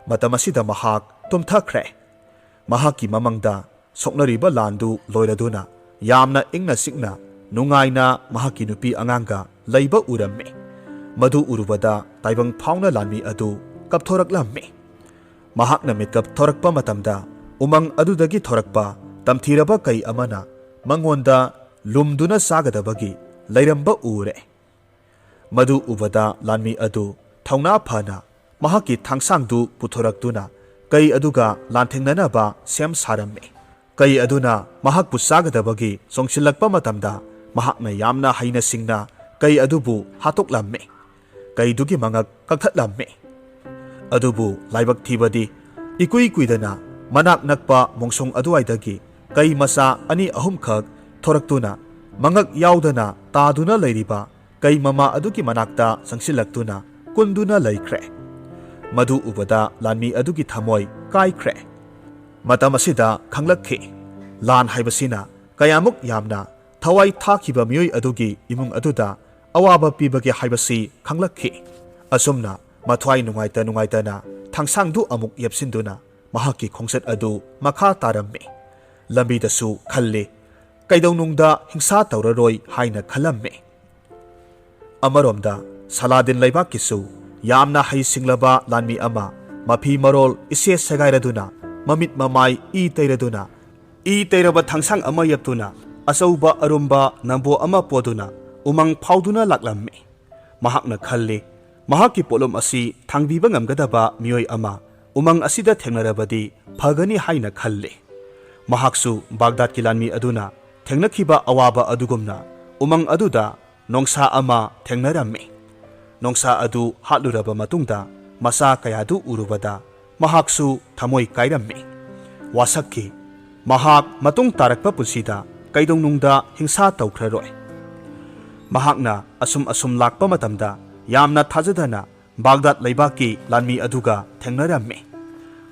ꯃꯇꯝ ꯑꯁꯤꯗ ꯃꯍꯥꯛ ꯇꯨꯝꯊꯈ꯭ꯔꯦ꯫ ꯃꯍꯥꯛꯀꯤ ꯃꯃꯪꯗ ꯁꯣꯛꯅꯔꯤꯕ ꯂꯥꯟꯗꯨ ꯂꯣꯏꯔꯗꯨꯅ ꯌꯥꯝꯅ ꯏꯪꯅ ꯆꯤꯛꯅ ꯅꯨꯡꯉꯥꯏꯅ ꯃꯍꯥꯛꯀꯤ ꯅꯨꯄꯤ ꯑꯉꯥꯡꯒ ꯂꯩꯕ ꯎꯔꯝꯃꯤ꯫ ꯃꯗꯨ ꯎꯔꯨꯕꯗ ꯇꯥꯏꯕꯪ ꯐꯥꯎꯅ ꯂꯥꯟꯃꯤ ꯑꯗꯨ ꯀꯞꯊꯣꯔꯛꯂꯝꯃꯤ꯫ ꯃꯍꯥꯛꯅ ꯃꯤꯠꯀꯞ ꯊꯣꯔꯛꯄ ꯃꯇꯝꯗ ꯎꯃꯪ ꯑꯗꯨꯗꯒꯤ ꯊꯣꯔꯛꯄ ꯇꯝꯊꯤꯔꯕ ꯀꯩ ꯑꯃꯅ ꯃꯉꯣꯟꯗ ꯂꯨꯝꯗꯨꯅ ꯆꯥꯒꯗꯕꯒꯤ ꯂꯩꯔꯝꯕ ꯎꯔꯦ꯫ ꯃꯗꯨ ꯎꯕꯗ ꯂꯥꯟꯃꯤ ꯑꯗꯨ ꯊꯧꯅꯥ ꯐꯅ ꯃꯍꯥꯛꯀꯤ ꯊꯥꯡꯁꯥꯡꯗꯨ ꯄꯨꯊꯣꯔꯛꯇꯨꯅ ꯀꯩ ꯑꯗꯨꯒ ꯂꯥꯟꯊꯦꯡꯅꯅꯕ ꯁꯦꯝ ꯁꯥꯔꯝꯃꯤ꯫ ꯀꯩ ꯑꯗꯨꯅ ꯃꯍꯥꯛꯄꯨ ꯆꯥꯒꯗꯕꯒꯤ ꯆꯣꯡꯁꯤꯜꯂꯛꯄ ꯃꯇꯝꯗ ꯃꯍꯥꯛꯅ ꯌꯥꯝꯅ ꯍꯩꯅ ꯁꯤꯡꯅ ꯀꯩ ꯑꯗꯨꯕꯨ ꯍꯥꯠꯇꯣꯛꯂꯝꯃꯤ꯫ ꯀꯩꯗꯨꯒꯤ ꯃꯉꯛ ꯀꯛꯊꯠꯂꯝꯃꯤ꯫ ꯑꯗꯨꯕꯨ ꯂꯥꯏꯕꯛ ꯊꯤꯕꯗꯤ ꯏꯀꯨꯏ ꯀꯨꯏꯗꯅ ꯃꯅꯥꯛ ꯅꯛꯄ ꯃꯣꯡꯁꯣꯡ ꯑꯗꯨꯋꯥꯏꯗꯒꯤ ꯀꯩ ꯃꯆꯥ ꯑꯅꯤ ꯑꯍꯨꯝꯈꯛ ꯊꯣꯔꯛꯇꯨꯅ ꯃꯉꯛ ꯌꯥꯎꯗꯅ ꯇꯥꯗꯨꯅ ꯂꯩꯔꯤꯕ ꯀꯩ ꯃꯃꯥ ꯑꯗꯨꯒꯤ ꯃꯅꯥꯛꯇ ꯆꯪꯁꯤꯜꯂꯛꯇꯨꯅ ꯀꯨꯟꯗꯨꯅ ꯂꯩꯈ꯭ꯔꯦ꯫ ꯃꯗꯨ ꯎꯕꯗ ꯂꯥꯟꯃꯤ ꯑꯗꯨꯒꯤ ꯊꯃꯣꯏ ꯀꯥꯏꯈ꯭ꯔꯦ꯫ ꯃꯇꯝ ꯑꯁꯤꯗ ꯈꯪꯂꯛꯈꯤ, ꯂꯥꯟ ꯍꯥꯏꯕꯁꯤꯅ ꯀꯌꯥꯃꯨꯛ ꯌꯥꯝꯅ ꯊꯋꯥꯏ ꯊꯥꯈꯤꯕ ꯃꯤꯑꯣꯏ ꯑꯗꯨꯒꯤ ꯏꯃꯨꯡ ꯑꯗꯨꯗ ꯑꯋꯥꯕ ꯄꯤꯕꯒꯦ ꯍꯥꯏꯕꯁꯤ ꯈꯪꯂꯛꯈꯤ꯫ ꯑꯁꯨꯝꯅ ꯃꯊ꯭ꯋꯥꯏ ꯅꯨꯡꯉꯥꯏꯇ ꯅꯨꯡꯉꯥꯏꯇꯅ ꯊꯥꯡꯁꯥꯡꯗꯨ ꯑꯃꯨꯛ ꯌꯦꯞꯁꯤꯟꯗꯨꯅ ꯃꯍꯥꯛꯀꯤ ꯈꯣꯡꯆꯠ ꯑꯗꯨ ꯃꯈꯥ ꯇꯥꯔꯝꯃꯤ꯫ ꯂꯝꯕꯤꯗꯁꯨ ꯈꯜꯂꯤ, ꯀꯩꯗꯧꯅꯨꯡꯗ ꯍꯤꯡꯁꯥ ꯇꯧꯔꯔꯣꯏ ꯍꯥꯏꯅ ꯈꯜꯂꯝꯃꯤ꯫ ꯑꯃꯔꯣꯝꯗ ꯁꯂꯥꯗꯤꯟ ꯂꯩꯕꯥꯛꯀꯤꯁꯨ ꯌꯥꯝꯅ ꯍꯩꯁꯤꯡꯂꯕ ꯂꯥꯟꯃꯤ ꯑꯃ ꯃꯐꯤ ꯃꯔꯣꯜ ꯏꯁꯦ ꯁꯦꯒꯥꯏꯔꯗꯨꯅ ꯃꯃꯤꯠ ꯃꯃꯥꯏ ꯏ ꯇꯩꯔꯗꯨꯅ ꯏ ꯇꯩꯔꯕ ꯊꯥꯡꯁꯥꯡ ꯑꯃ ꯌꯦꯞꯇꯨꯅ ꯑꯆꯧꯕ ꯑꯔꯨꯝꯕ ꯅꯝꯕꯣ ꯑꯃ ꯄꯣꯗꯨꯅ ꯎꯃꯪ ꯐꯥꯎꯗꯨꯅ ꯂꯥꯛꯂꯝꯃꯤ꯫ ꯃꯍꯥꯛꯅ ꯈꯜꯂꯤ, ꯃꯍꯥꯛꯀꯤ ꯄꯣꯠꯂꯨꯝ ꯑꯁꯤ ꯊꯥꯡꯕꯤꯕ ꯉꯝꯒꯗꯕ ꯃꯤꯑꯣꯏ ꯑꯃ ꯎꯃꯪ ꯑꯁꯤꯗ ꯊꯦꯡꯅꯔꯕꯗꯤ ꯐꯒꯅꯤ ꯍꯥꯏꯅ ꯈꯜꯂꯤ꯫ ꯃꯍꯥꯛꯁꯨ ꯕꯥꯒꯗꯥꯗꯀꯤ ꯂꯥꯟꯃꯤ ꯑꯗꯨꯅ ꯊꯦꯡꯅꯈꯤꯕ ꯑꯋꯥꯕ ꯑꯗꯨꯒꯨꯝꯅ ꯎꯃꯪ ꯑꯗꯨꯗ ꯅꯣꯡꯁꯥ ꯑꯃ ꯊꯦꯡꯅꯔꯝꯃꯤ꯫ ꯅꯣꯡꯁꯥ ꯑꯗꯨ ꯍꯥꯠꯂꯨꯔꯕ ꯃꯇꯨꯡꯗ ꯃꯆꯥ ꯀꯌꯥꯗꯨ ꯎꯔꯨꯕꯗ ꯃꯍꯥꯛꯁꯨ ꯊꯃꯣꯏ ꯀꯥꯏꯔꯝꯃꯤ꯫ ꯋꯥꯁꯛꯈꯤ, ꯃꯍꯥꯛ ꯃꯇꯨꯡ ꯇꯥꯔꯛꯄ ꯄꯨꯟꯁꯤꯗ ꯀꯩꯗꯧꯅꯨꯡꯗ ꯍꯤꯡꯁꯥ ꯇꯧꯈ꯭ꯔꯔꯣꯏ꯫ ꯃꯍꯥꯛꯅ ꯑꯁꯨꯝ ꯑꯁꯨꯝ ꯂꯥꯛꯄ ꯃꯇꯝꯗ ꯌꯥꯝꯅ ꯊꯥꯖꯗꯅ ꯕꯥꯒꯗꯥꯗ ꯂꯩꯕꯥꯛꯀꯤ ꯂꯥꯟꯃꯤ ꯑꯗꯨꯒ ꯊꯦꯡꯅꯔꯝꯃꯤ꯫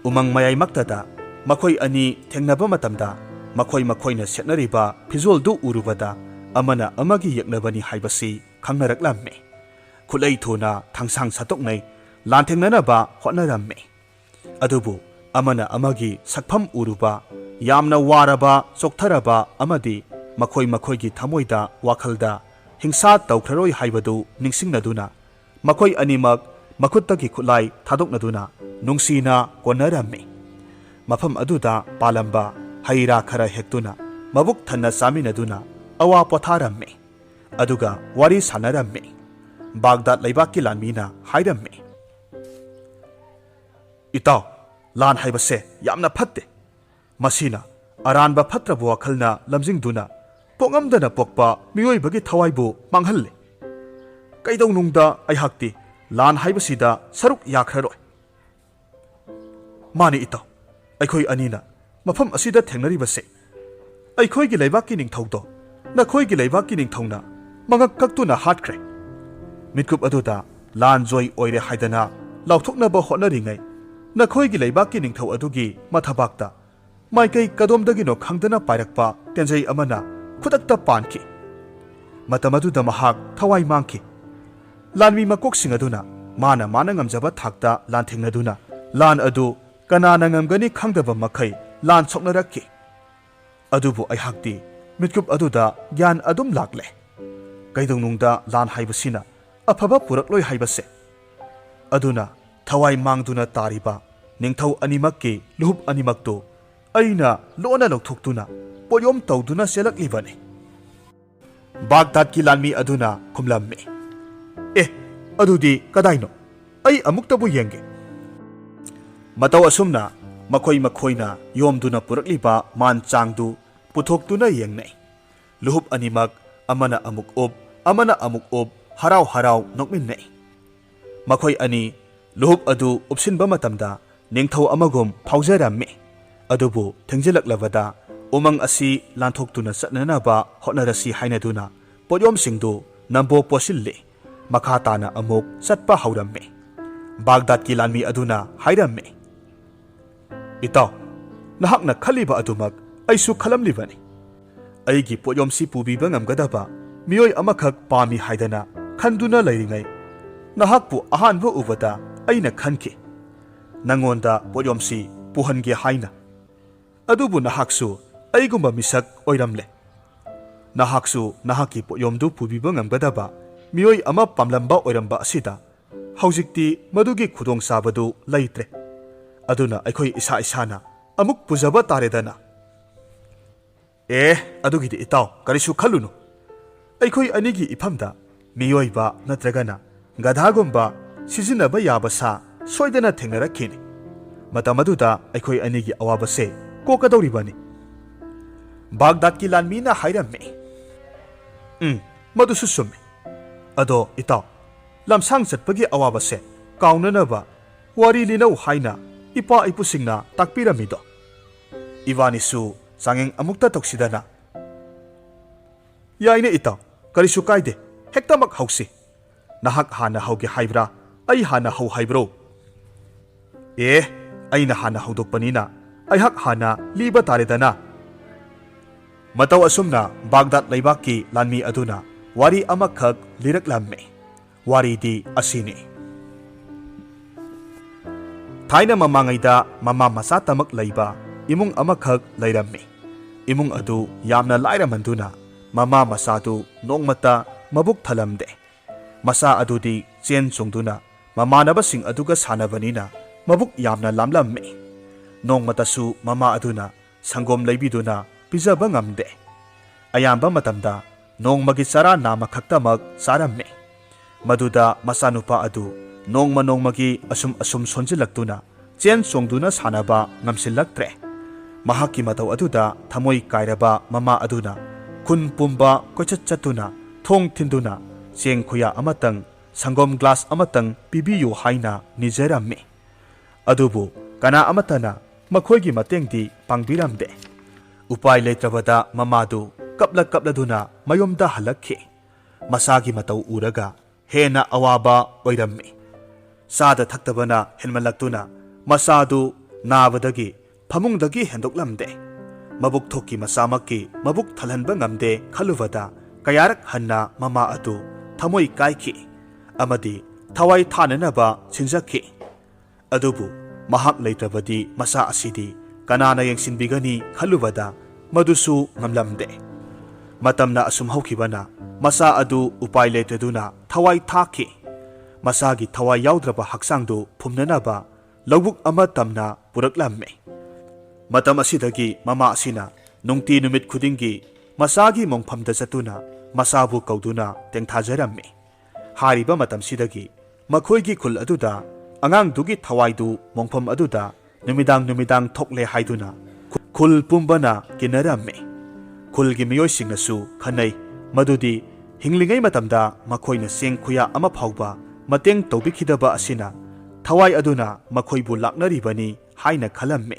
ꯎꯃꯪ ꯃꯌꯥꯏꯃꯛꯇꯗ ꯃꯈꯣꯏ ꯑꯅꯤ ꯊꯦꯡꯅꯕ ꯃꯇꯝꯗ ꯃꯈꯣꯏ ꯃꯈꯣꯏꯅ ꯁꯦꯠꯅꯔꯤꯕ ꯐꯤꯖꯣꯜꯗꯨ ꯎꯔꯨꯕꯗ ꯑꯃꯅ ꯑꯃꯒꯤ ꯌꯦꯛꯅꯕꯅꯤ ꯍꯥꯏꯕꯁꯤ ꯈꯪꯅꯔꯛꯂꯝꯃꯤ꯫ ꯈꯨꯠꯂꯩ ꯊꯨꯅ ꯊꯥꯡꯁꯥꯡ ꯁꯠꯇꯣꯛꯅꯩ, ꯂꯥꯟꯊꯦꯡꯅꯅꯕ ꯍꯣꯠꯅꯔꯝꯃꯤ꯫ ꯑꯗꯨꯕꯨ ꯑꯃꯅ ꯑꯃꯒꯤ ꯁꯛꯐꯝ ꯎꯔꯨꯕ, ꯌꯥꯝꯅ ꯋꯥꯔꯕ, ꯆꯣꯛꯊꯔꯕ ꯑꯃꯗꯤ ꯃꯈꯣꯏ ꯃꯈꯣꯏꯒꯤ ꯊꯃꯣꯏꯗ, ꯋꯥꯈꯜꯗ ꯍꯤꯡꯁꯥ ꯇꯧꯈ꯭ꯔꯔꯣꯏ ꯍꯥꯏꯕꯗꯨ ꯅꯤꯡꯁꯤꯡꯅꯗꯨꯅ ꯃꯈꯣꯏ ꯑꯅꯤꯃꯛ ꯃꯈꯨꯠꯇꯒꯤ ꯈꯨꯠꯂꯥꯏ ꯊꯥꯗꯣꯛꯅꯗꯨꯅ ꯅꯨꯡꯁꯤꯅ ꯀꯣꯟꯅꯔꯝꯃꯤ꯫ ꯃꯐꯝ ꯑꯗꯨꯗ ꯄꯥꯜꯂꯝꯕ ꯍꯩ ꯔꯥ ꯈꯔ ꯍꯦꯛꯇꯨꯅ ꯃꯕꯨꯛ ꯊꯟꯅ ꯆꯥꯃꯤꯟꯅꯗꯨꯅ ꯑꯋꯥ ꯄꯣꯊꯥꯔꯝꯃꯤ꯫ ꯑꯗꯨꯒ ꯋꯥꯔꯤ ꯁꯥꯟꯅꯔꯝꯃꯤ꯫ ꯕꯥꯒꯗꯥꯗ ꯂꯩꯕꯥꯛꯀꯤ ꯂꯥꯟꯃꯤꯅ ꯍꯥꯏꯔꯝꯃꯤ, "ꯏꯇꯥꯎ, ꯂꯥꯟ ꯍꯥꯏꯕꯁꯦ ꯌꯥꯝꯅ ꯐꯠꯇꯦ꯫ ꯃꯁꯤꯅ ꯑꯔꯥꯟꯕ ꯐꯠꯇ꯭ꯔꯕ ꯋꯥꯈꯜꯅ ꯂꯝꯖꯤꯡꯗꯨꯅ ꯄꯣꯛꯉꯝꯗꯅ ꯄꯣꯛꯄ ꯃꯤꯑꯣꯏꯕꯒꯤ ꯊꯋꯥꯏꯕꯨ ꯃꯥꯡꯍꯜꯂꯤ꯫ ꯀꯩꯗꯧꯅꯨꯡꯗ ꯑꯩꯍꯥꯛꯇꯤ ꯂꯥꯟ ꯍꯥꯏꯕꯁꯤꯗ ꯁꯔꯨꯛ ꯌꯥꯈ꯭ꯔꯔꯣꯏ꯫" "ꯃꯥꯅꯤ ꯏꯇꯥꯎ, ꯑꯩꯈꯣꯏ ꯑꯅꯤꯅ ꯃꯐꯝ ꯑꯁꯤꯗ ꯊꯦꯡꯅꯔꯤꯕꯁꯦ ꯑꯩꯈꯣꯏꯒꯤ ꯂꯩꯕꯥꯛꯀꯤ ꯅꯤꯡꯊꯧꯗꯣ ꯅꯈꯣꯏꯒꯤ ꯂꯩꯕꯥꯛꯀꯤ ꯅꯤꯡꯊꯧꯅ ꯃꯉꯛ ꯀꯛꯇꯨꯅ ꯍꯥꯠꯈ꯭ꯔꯦ꯫ ꯃꯤꯠꯀꯨꯞ ꯑꯗꯨꯗ ꯂꯥꯟ ꯖꯣꯏ ꯑꯣꯏꯔꯦ ꯍꯥꯏꯗꯅ ꯂꯥꯎꯊꯣꯛꯅꯕ ꯍꯣꯠꯅꯔꯤꯉꯩ ꯅꯈꯣꯏꯒꯤ ꯂꯩꯕꯥꯛꯀꯤ ꯅꯤꯡꯊꯧ ꯑꯗꯨꯒꯤ ꯃꯊꯕꯥꯛꯇ ꯃꯥꯏꯀꯩ ꯀꯗꯣꯝꯗꯒꯤꯅꯣ ꯈꯪꯗꯅ ꯄꯥꯏꯔꯛꯄ ꯇꯦꯟꯖꯩ ꯑꯃꯅ ꯈꯨꯗꯛꯇ ꯄꯥꯟꯈꯤ꯫ ꯃꯇꯝ ꯑꯗꯨꯗ ꯃꯍꯥꯛ ꯊꯋꯥꯏ ꯃꯥꯡꯈꯤ꯫ ꯂꯥꯟꯃꯤ ꯃꯀꯣꯛꯁꯤꯡ ꯑꯗꯨꯅ ꯃꯥꯅ ꯃꯥꯅ ꯉꯝꯖꯕ ꯊꯥꯛꯇ ꯂꯥꯟꯊꯦꯡꯅꯗꯨꯅ ꯂꯥꯟ ꯑꯗꯨ ꯀꯅꯥꯅ ꯉꯝꯒꯅꯤ ꯈꯪꯗꯕ ꯃꯈꯩ ꯂꯥꯟ ꯁꯣꯛꯅꯔꯛꯈꯤ꯫ ꯑꯗꯨꯕꯨ ꯑꯩꯍꯥꯛꯇꯤ ꯃꯤꯠꯀꯨꯞ ꯑꯗꯨꯗ ꯒ꯭ꯌꯥꯟ ꯑꯗꯨꯝ ꯂꯥꯛꯂꯦ꯫ ꯀꯩꯗꯧꯅꯨꯡꯗ ꯂꯥꯟ ꯍꯥꯏꯕꯁꯤꯅ ꯑꯐꯕ ꯄꯨꯔꯛꯂꯣꯏ ꯍꯥꯏꯕꯁꯦ꯫ ꯑꯗꯨꯅ ꯊꯋꯥꯏ ꯃꯥꯡꯗꯨꯅ ꯇꯥꯔꯤꯕ ꯅꯤꯡꯊꯧ ꯑꯅꯤꯃꯛꯀꯤ ꯂꯨꯍꯨꯞ ꯑꯅꯤꯃꯛꯇꯨ ꯑꯩꯅ ꯂꯣꯟꯅ ꯂꯧꯊꯣꯛꯇꯨꯅ ꯄꯣꯠꯌꯣꯝ ꯇꯧꯗꯨꯅ ꯆꯦꯜꯂꯛꯂꯤꯕꯅꯤ꯫" ꯕꯥꯒꯗꯥꯗꯀꯤ ꯂꯥꯟꯃꯤ ꯑꯗꯨꯅ ꯈꯨꯝꯂꯝꯃꯤ, "ꯑꯦ, ꯑꯗꯨꯗꯤ ꯀꯗꯥꯏꯅꯣ? ꯑꯩ ꯑꯃꯨꯛꯇꯕꯨ ꯌꯦꯡꯒꯦ꯫" ꯃꯇꯧ ꯑꯁꯨꯝꯅ ꯃꯈꯣꯏ ꯃꯈꯣꯏꯅ ꯌꯣꯝꯗꯨꯅ ꯄꯨꯔꯛꯂꯤꯕ ꯃꯥꯟ ꯆꯥꯡꯗꯨ ꯄꯨꯊꯣꯛꯇꯨꯅ ꯌꯦꯡꯅꯩ꯫ ꯂꯨꯍꯨꯞ ꯑꯅꯤꯃꯛ ꯑꯃꯅ ꯑꯃꯨꯛ ꯎꯞ, ꯑꯃꯅ ꯑꯃꯨꯛ ꯎꯞ, ꯍꯔꯥꯎ ꯍꯔꯥꯎ ꯅꯣꯛꯃꯤꯟꯅꯩ꯫ ꯃꯈꯣꯏ ꯑꯅꯤ ꯂꯨꯍꯨꯞ ꯑꯗꯨ ꯎꯞꯁꯤꯟꯕ ꯃꯇꯝꯗ ꯅꯤꯡꯊꯧ ꯑꯃꯒꯨꯝ ꯐꯥꯎꯖꯔꯝꯃꯤ꯫ ꯑꯗꯨꯕꯨ ꯊꯦꯡꯖꯤꯜꯂꯛꯂꯕꯗ ꯎꯃꯪ ꯑꯁꯤ ꯂꯥꯟꯊꯣꯛꯇꯨꯅ ꯆꯠꯅꯅꯕ ꯍꯣꯠꯅꯔꯁꯤ ꯍꯥꯏꯅꯗꯨꯅ ꯄꯣꯠꯌꯣꯝꯁꯤꯡꯗꯨ ꯅꯝꯕꯣ ꯄꯣꯠꯁꯤꯜꯂꯤ꯫ ꯃꯈꯥ ꯇꯥꯅ ꯑꯃꯨꯛ ꯆꯠꯄ ꯍꯧꯔꯝꯃꯤ꯫ ꯕꯥꯒꯗꯥꯗꯀꯤ ꯂꯥꯟꯃꯤ ꯑꯗꯨꯅ ꯍꯥꯏꯔꯝꯃꯤ, "ꯏꯇꯥꯎ, ꯅꯍꯥꯛꯅ ꯈꯜꯂꯤꯕ ꯑꯗꯨꯃꯛ ꯑꯩꯁꯨ ꯈꯜꯂꯝꯂꯤꯕꯅꯤ꯫ ꯑꯩꯒꯤ ꯄꯣꯠꯌꯣꯝꯁꯤ ꯄꯨꯕꯤꯕ ꯉꯝꯒꯗꯕ ꯃꯤꯑꯣꯏ ꯑꯃꯈꯛ ꯄꯥꯝꯃꯤ ꯍꯥꯏꯗꯅ ꯈꯟꯗꯨꯅ ꯂꯩꯔꯤꯉꯩ, ꯅꯍꯥꯛꯄꯨ ꯑꯍꯥꯟꯕ ꯎꯕꯗ ꯑꯩꯅ ꯈꯟꯈꯤ, ꯅꯉꯣꯟꯗ ꯄꯣꯠꯌꯣꯝꯁꯤ ꯄꯨꯍꯟꯒꯦ ꯍꯥꯏꯅ꯫ ꯑꯗꯨꯕꯨ ꯅꯍꯥꯛꯁꯨ ꯑꯩꯒꯨꯝꯕ ꯃꯤꯁꯛ ꯑꯣꯏꯔꯝꯂꯦ꯫ ꯅꯍꯥꯛꯁꯨ ꯅꯍꯥꯛꯀꯤ ꯄꯣꯠꯌꯣꯝꯗꯨ ꯄꯨꯕꯤꯕ ꯉꯝꯒꯗꯕ ꯃꯤꯑꯣꯏ ꯑꯃ ꯄꯥꯝꯂꯝꯕ ꯑꯣꯏꯔꯝꯕ ꯑꯁꯤꯗ ꯍꯧꯖꯤꯛꯇꯤ ꯃꯗꯨꯒꯤ ꯈꯨꯗꯣꯡꯆꯥꯕꯗꯨ ꯂꯩꯇ꯭ꯔꯦ꯫ ꯑꯗꯨꯅ ꯑꯩꯈꯣꯏ ꯏꯁꯥ ꯏꯁꯥꯅ ꯑꯃꯨꯛ ꯄꯨꯖꯕ ꯇꯥꯔꯦꯗꯅ꯫ ꯑꯦ, ꯑꯗꯨꯒꯤꯗꯤ ꯏꯇꯥꯎ, ꯀꯔꯤꯁꯨ ꯈꯜꯂꯨꯅꯨ꯫ ꯑꯩꯈꯣꯏ ꯑꯅꯤꯒꯤ ꯏꯐꯝꯗ ꯃꯤꯑꯣꯏꯕ ꯅꯠꯇ꯭ꯔꯒꯅ ꯒꯙꯥꯒꯨꯝꯕ ꯁꯤꯖꯤꯟꯅꯕ ꯌꯥꯕ ꯁꯥ ꯁꯣꯏꯗꯅ ꯊꯦꯡꯅꯔꯛꯈꯤꯅꯤ꯫ ꯃꯇꯝ ꯑꯗꯨꯗ ꯑꯩꯈꯣꯏ ꯑꯅꯤꯒꯤ ꯑꯋꯥꯕꯁꯦ ꯀꯣꯛꯀꯗꯧꯔꯤꯕꯅꯤ꯫ ꯕꯥꯒꯗꯥꯗꯀꯤ ꯂꯥꯟꯃꯤꯅ ꯍꯥꯏꯔꯝꯃꯤ꯫ ꯎꯝ, ꯃꯗꯨꯁꯨ ꯆꯨꯝꯃꯤ꯫ ꯑꯗꯣ ꯏꯇꯥꯎ, ꯂꯝꯁꯥꯡ ꯆꯠꯄꯒꯤ ꯑꯋꯥꯕꯁꯦ ꯀꯥꯎꯅꯅꯕ ꯋꯥꯔꯤ ꯂꯤꯅꯧ ꯍꯥꯏꯅ ꯏꯄꯥ ꯏꯄꯨꯁꯤꯡꯅ ꯇꯥꯛꯄꯤꯔꯝꯃꯤꯗꯣ꯫ ꯏꯕꯥꯅꯤꯁꯨ ꯆꯥꯡꯌꯦꯡ ꯑꯃꯨꯛꯇ ꯇꯧꯁꯤꯗꯅ꯫ ꯌꯥꯏꯅꯦ ꯏꯇꯥꯎ, ꯀꯔꯤꯁꯨ ꯀꯥꯏꯗꯦ, ꯍꯦꯛꯇꯃꯛ ꯍꯧꯁꯤ꯫ ꯅꯍꯥꯛ ꯍꯥꯟꯅ ꯍꯧꯒꯦ ꯍꯥꯏꯕ꯭ꯔꯥ, ꯑꯩ ꯍꯥꯟꯅ ꯍꯧ ꯍꯥꯏꯕ꯭ꯔꯣ? ꯑꯦ, ꯑꯩꯅ ꯍꯥꯟꯅ ꯍꯧꯗꯣꯛꯄꯅꯤꯅ ꯑꯩꯍꯥꯛ ꯍꯥꯟꯅ ꯂꯤꯕ ꯇꯥꯔꯦꯗꯅ꯫ ꯃꯇꯧ ꯑꯁꯨꯝꯅ ꯕꯥꯒꯗꯥꯗ ꯂꯩꯕꯥꯛꯀꯤ ꯂꯥꯟꯃꯤ ꯑꯗꯨꯅ ꯋꯥꯔꯤ ꯑꯃꯈꯛ ꯂꯤꯔꯛꯂꯝꯃꯤ꯫ ꯋꯥꯔꯤꯗꯤ ꯑꯁꯤꯅꯤ꯫ ꯊꯥꯏꯅ ꯃꯃꯥꯡꯉꯩꯗ ꯃꯃꯥ ꯃꯆꯥ ꯇꯃꯛ ꯂꯩꯕ ꯏꯃꯨꯡ ꯑꯃꯈꯛ ꯂꯩꯔꯝꯃꯤ꯫ ꯏꯃꯨꯡ ꯑꯗꯨ ꯌꯥꯝꯅ ꯂꯥꯏꯔꯃꯟꯗꯨꯅ ꯃꯃꯥ ꯃꯆꯥꯗꯨ ꯅꯣꯡꯃꯇ ꯃꯕꯨꯛ ꯊꯜꯂꯝꯗꯦ꯫ ꯃꯆꯥ ꯑꯗꯨꯗꯤ ꯆꯦꯟ ꯆꯣꯡꯗꯨꯅ ꯃꯃꯥꯟꯅꯕꯁꯤꯡ ꯑꯗꯨꯒ ꯁꯥꯟꯅꯕꯅꯤꯅ ꯃꯕꯨꯛ ꯌꯥꯝꯅ ꯂꯥꯝꯂꯝꯃꯤ꯫ ꯅꯣꯡꯃꯇꯁꯨ ꯃꯃꯥ ꯑꯗꯨꯅ ꯁꯪꯒꯣꯝ ꯂꯩꯕꯤꯗꯨꯅ ꯄꯤꯖꯕ ꯉꯝꯗꯦ꯫ ꯑꯌꯥꯝꯕ ꯃꯇꯝꯗ ꯅꯣꯡꯃꯒꯤ ꯆꯔꯥ ꯅꯥꯝꯃꯈꯛꯇꯃꯛ ꯆꯥꯔꯝꯃꯤ꯫ ꯃꯗꯨꯗ ꯃꯆꯥꯅꯨꯄꯥ ꯑꯗꯨ ꯅꯣꯡꯃ ꯅꯣꯡꯃꯒꯤ ꯑꯁꯨꯝ ꯑꯁꯨꯝ ꯁꯣꯟꯖꯤꯜꯂꯛꯇꯨꯅ ꯆꯦꯟ ꯆꯣꯡꯗꯨꯅ ꯁꯥꯟꯅꯕ ꯉꯝꯁꯤꯜꯂꯛꯇ꯭ꯔꯦ꯫ ꯃꯍꯥꯛꯀꯤ ꯃꯇꯧ ꯑꯗꯨꯗ ꯊꯃꯣꯏ ꯀꯥꯏꯔꯕ ꯃꯃꯥ ꯑꯗꯨꯅ ꯈꯨꯟ ꯄꯨꯝꯕ ꯀꯣꯏꯆꯠ ꯆꯠꯇꯨꯅ ꯊꯣꯡ ꯊꯤꯟꯗꯨꯅ ꯆꯦꯡ ꯈꯨꯌꯥ ꯑꯃꯇꯪ, ꯁꯪꯒꯣꯝ ꯒ꯭ꯂꯥꯁ ꯑꯃꯇꯪ ꯄꯤꯕꯤꯌꯨ ꯍꯥꯏꯅ ꯅꯤꯖꯔꯝꯃꯤ꯫ ꯑꯗꯨꯕꯨ ꯀꯅꯥ ꯑꯃꯠꯇꯅ ꯃꯈꯣꯏꯒꯤ ꯃꯇꯦꯡꯗꯤ ꯄꯥꯡꯕꯤꯔꯝꯗꯦ꯫ ꯎꯄꯥꯏ ꯂꯩꯇ꯭ꯔꯕꯗ ꯃꯃꯥꯗꯨ ꯀꯞꯂ ꯀꯞꯂꯗꯨꯅ ꯃꯌꯨꯝꯗ ꯍꯜꯂꯛꯈꯤ꯫ ꯃꯆꯥꯒꯤ ꯃꯇꯧ ꯎꯔꯒ ꯍꯦꯟꯅ ꯑꯋꯥꯕ ꯑꯣꯏꯔꯝꯃꯤ꯫ ꯆꯥꯗ ꯊꯛꯇꯕꯅ ꯍꯦꯟꯃꯜꯂꯛꯇꯨꯅ ꯃꯆꯥꯗꯨ ꯅꯥꯕꯗꯒꯤ ꯐꯃꯨꯡꯗꯒꯤ ꯍꯦꯟꯗꯣꯛꯂꯝꯗꯦ꯫ ꯃꯕꯨꯛ ꯊꯣꯛꯀꯤ ꯃꯆꯥꯃꯛꯀꯤ ꯃꯕꯨꯛ ꯊꯜꯍꯟꯕ ꯉꯝꯗꯦ ꯈꯜꯂꯨꯕꯗ ꯀꯌꯥꯔꯛ ꯍꯟꯅ ꯃꯃꯥ ꯑꯗꯨ ꯊꯃꯣꯏ ꯀꯥꯏꯈꯤ ꯑꯃꯗꯤ ꯊꯋꯥꯏ ꯊꯥꯅꯅꯕ ꯁꯤꯟꯖꯈꯤ꯫ ꯑꯗꯨꯕꯨ ꯃꯍꯥꯛ ꯂꯩꯇ꯭ꯔꯕꯗꯤ ꯃꯆꯥ ꯑꯁꯤꯗꯤ ꯀꯅꯥꯅ ꯌꯦꯡꯁꯤꯟꯕꯤꯒꯅꯤ ꯈꯜꯂꯨꯕꯗ ꯃꯗꯨꯁꯨ ꯉꯝꯂꯝꯗꯦ꯫ ꯃꯇꯝꯅ ꯑꯁꯨꯝ ꯍꯧꯈꯤꯕꯅ ꯃꯆꯥ ꯑꯗꯨ ꯎꯄꯥꯏ ꯂꯩꯇꯗꯨꯅ ꯊꯋꯥꯏ ꯊꯥꯈꯤ꯫ ꯃꯆꯥꯒꯤ ꯊꯋꯥꯏ ꯌꯥꯎꯗ꯭ꯔꯕ ꯍꯛꯆꯥꯡꯗꯨ ꯐꯨꯝꯅꯅꯕ ꯂꯧꯕꯨꯛ ꯑꯃ ꯇꯝꯅ ꯄꯨꯔꯛꯂꯝꯃꯤ꯫ ꯃꯇꯝ ꯑꯁꯤꯗꯒꯤ ꯃꯃꯥ ꯑꯁꯤꯅ ꯅꯨꯡꯇꯤ ꯅꯨꯃꯤꯠ ꯈꯨꯗꯤꯡꯒꯤ ꯃꯆꯥꯒꯤ ꯃꯣꯡꯐꯝꯗ ꯆꯠꯇꯨꯅ ꯃꯆꯥꯕꯨ ꯀꯧꯗꯨꯅ ꯇꯦꯡꯊꯥꯖꯔꯝꯃꯤ꯫ ꯍꯥꯏꯔꯤꯕ ꯃꯇꯝꯁꯤꯗꯒꯤ ꯃꯈꯣꯏꯒꯤ ꯈꯨꯜ ꯑꯗꯨꯗ ꯑꯉꯥꯡꯗꯨꯒꯤ ꯊꯋꯥꯏꯗꯨ ꯃꯣꯡꯐꯝ ꯑꯗꯨꯗ ꯅꯨꯃꯤꯗꯥꯡ ꯅꯨꯃꯤꯗꯥꯡ ꯊꯣꯛꯂꯦ ꯍꯥꯏꯗꯨꯅ ꯈꯨ-, ꯈꯨꯜ ꯄꯨꯝꯕꯅ ꯀꯤꯅꯔꯝꯃꯤ꯫ ꯈꯨꯜꯒꯤ ꯃꯤꯑꯣꯏꯁꯤꯡꯅꯁꯨ ꯈꯟꯅꯩ ꯃꯗꯨꯗꯤ ꯍꯤꯡꯂꯤꯉꯩ ꯃꯇꯝꯗ ꯃꯈꯣꯏꯅ ꯆꯦꯡ ꯈꯨꯌꯥ ꯑꯃ ꯐꯥꯎꯕ ꯃꯇꯦꯡ ꯇꯧꯕꯤꯈꯤꯗꯕ ꯑꯁꯤꯅ ꯊꯋꯥꯏ ꯑꯗꯨꯅ ꯃꯈꯣꯏꯕꯨ ꯂꯥꯛꯅꯔꯤꯕꯅꯤ ꯍꯥꯏꯅ ꯈꯜꯂꯝꯃꯤ꯫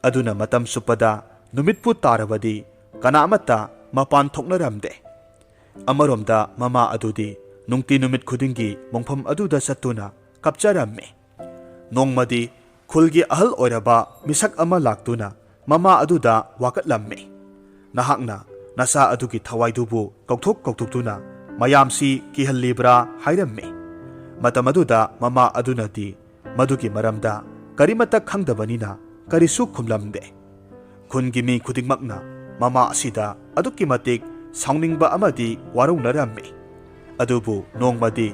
ꯑꯗꯨꯅ ꯃꯇꯝ ꯆꯨꯞꯄꯗ ꯅꯨꯃꯤꯠꯄꯨ ꯇꯥꯔꯕꯗꯤ ꯀꯅꯥ ꯑꯃꯠꯇ ꯃꯄꯥꯟ ꯊꯣꯛꯅꯔꯝꯗꯦ꯫ ꯑꯃꯔꯣꯝꯗ ꯃꯃꯥ ꯑꯗꯨꯗꯤ ꯅꯨꯡꯇꯤ ꯅꯨꯃꯤꯠ ꯈꯨꯗꯤꯡꯒꯤ ꯃꯣꯡꯐꯝ ꯑꯗꯨꯗ ꯆꯠꯇꯨꯅ ꯀꯞꯆꯔꯝꯃꯤ꯫ ꯅꯣꯡꯃꯗꯤ ꯈꯨꯜꯒꯤ ꯑꯍꯜ ꯑꯣꯏꯔꯕ ꯃꯤꯁꯛ ꯑꯃ ꯂꯥꯛꯇꯨꯅ ꯃꯃꯥ ꯑꯗꯨꯗ ꯋꯥꯀꯠꯂꯝꯃꯤ꯫ "ꯅꯍꯥꯛꯅ ꯅꯆꯥ ꯑꯗꯨꯒꯤ ꯊꯋꯥꯏꯗꯨꯕꯨ ꯀꯧꯊꯣꯛ ꯀꯧꯊꯣꯛꯇꯨꯅ ꯃꯌꯥꯝꯁꯤ ꯀꯤꯍꯜꯂꯤꯕ꯭ꯔꯥ?" ꯍꯥꯏꯔꯝꯃꯤ꯫ ꯃꯇꯝ ꯑꯗꯨꯗ ꯃꯃꯥ ꯑꯗꯨꯅꯗꯤ ꯃꯗꯨꯒꯤ ꯃꯔꯝꯗ ꯀꯔꯤꯃꯠꯇ ꯈꯪꯗꯕꯅꯤꯅ ꯀꯔꯤꯁꯨ ꯈꯨꯝꯂꯝꯗꯦ꯫ ꯈꯨꯟꯒꯤ ꯃꯤ ꯈꯨꯗꯤꯡꯃꯛꯅ ꯃꯃꯥ ꯑꯁꯤꯗ ꯑꯗꯨꯛꯀꯤ ꯃꯇꯤꯛ ꯁꯥꯎꯅꯤꯡꯕ ꯑꯃꯗꯤ ꯋꯥꯔꯧꯅꯔꯝꯃꯤ꯫ ꯑꯗꯨꯕꯨ ꯅꯣꯡꯃꯗꯤ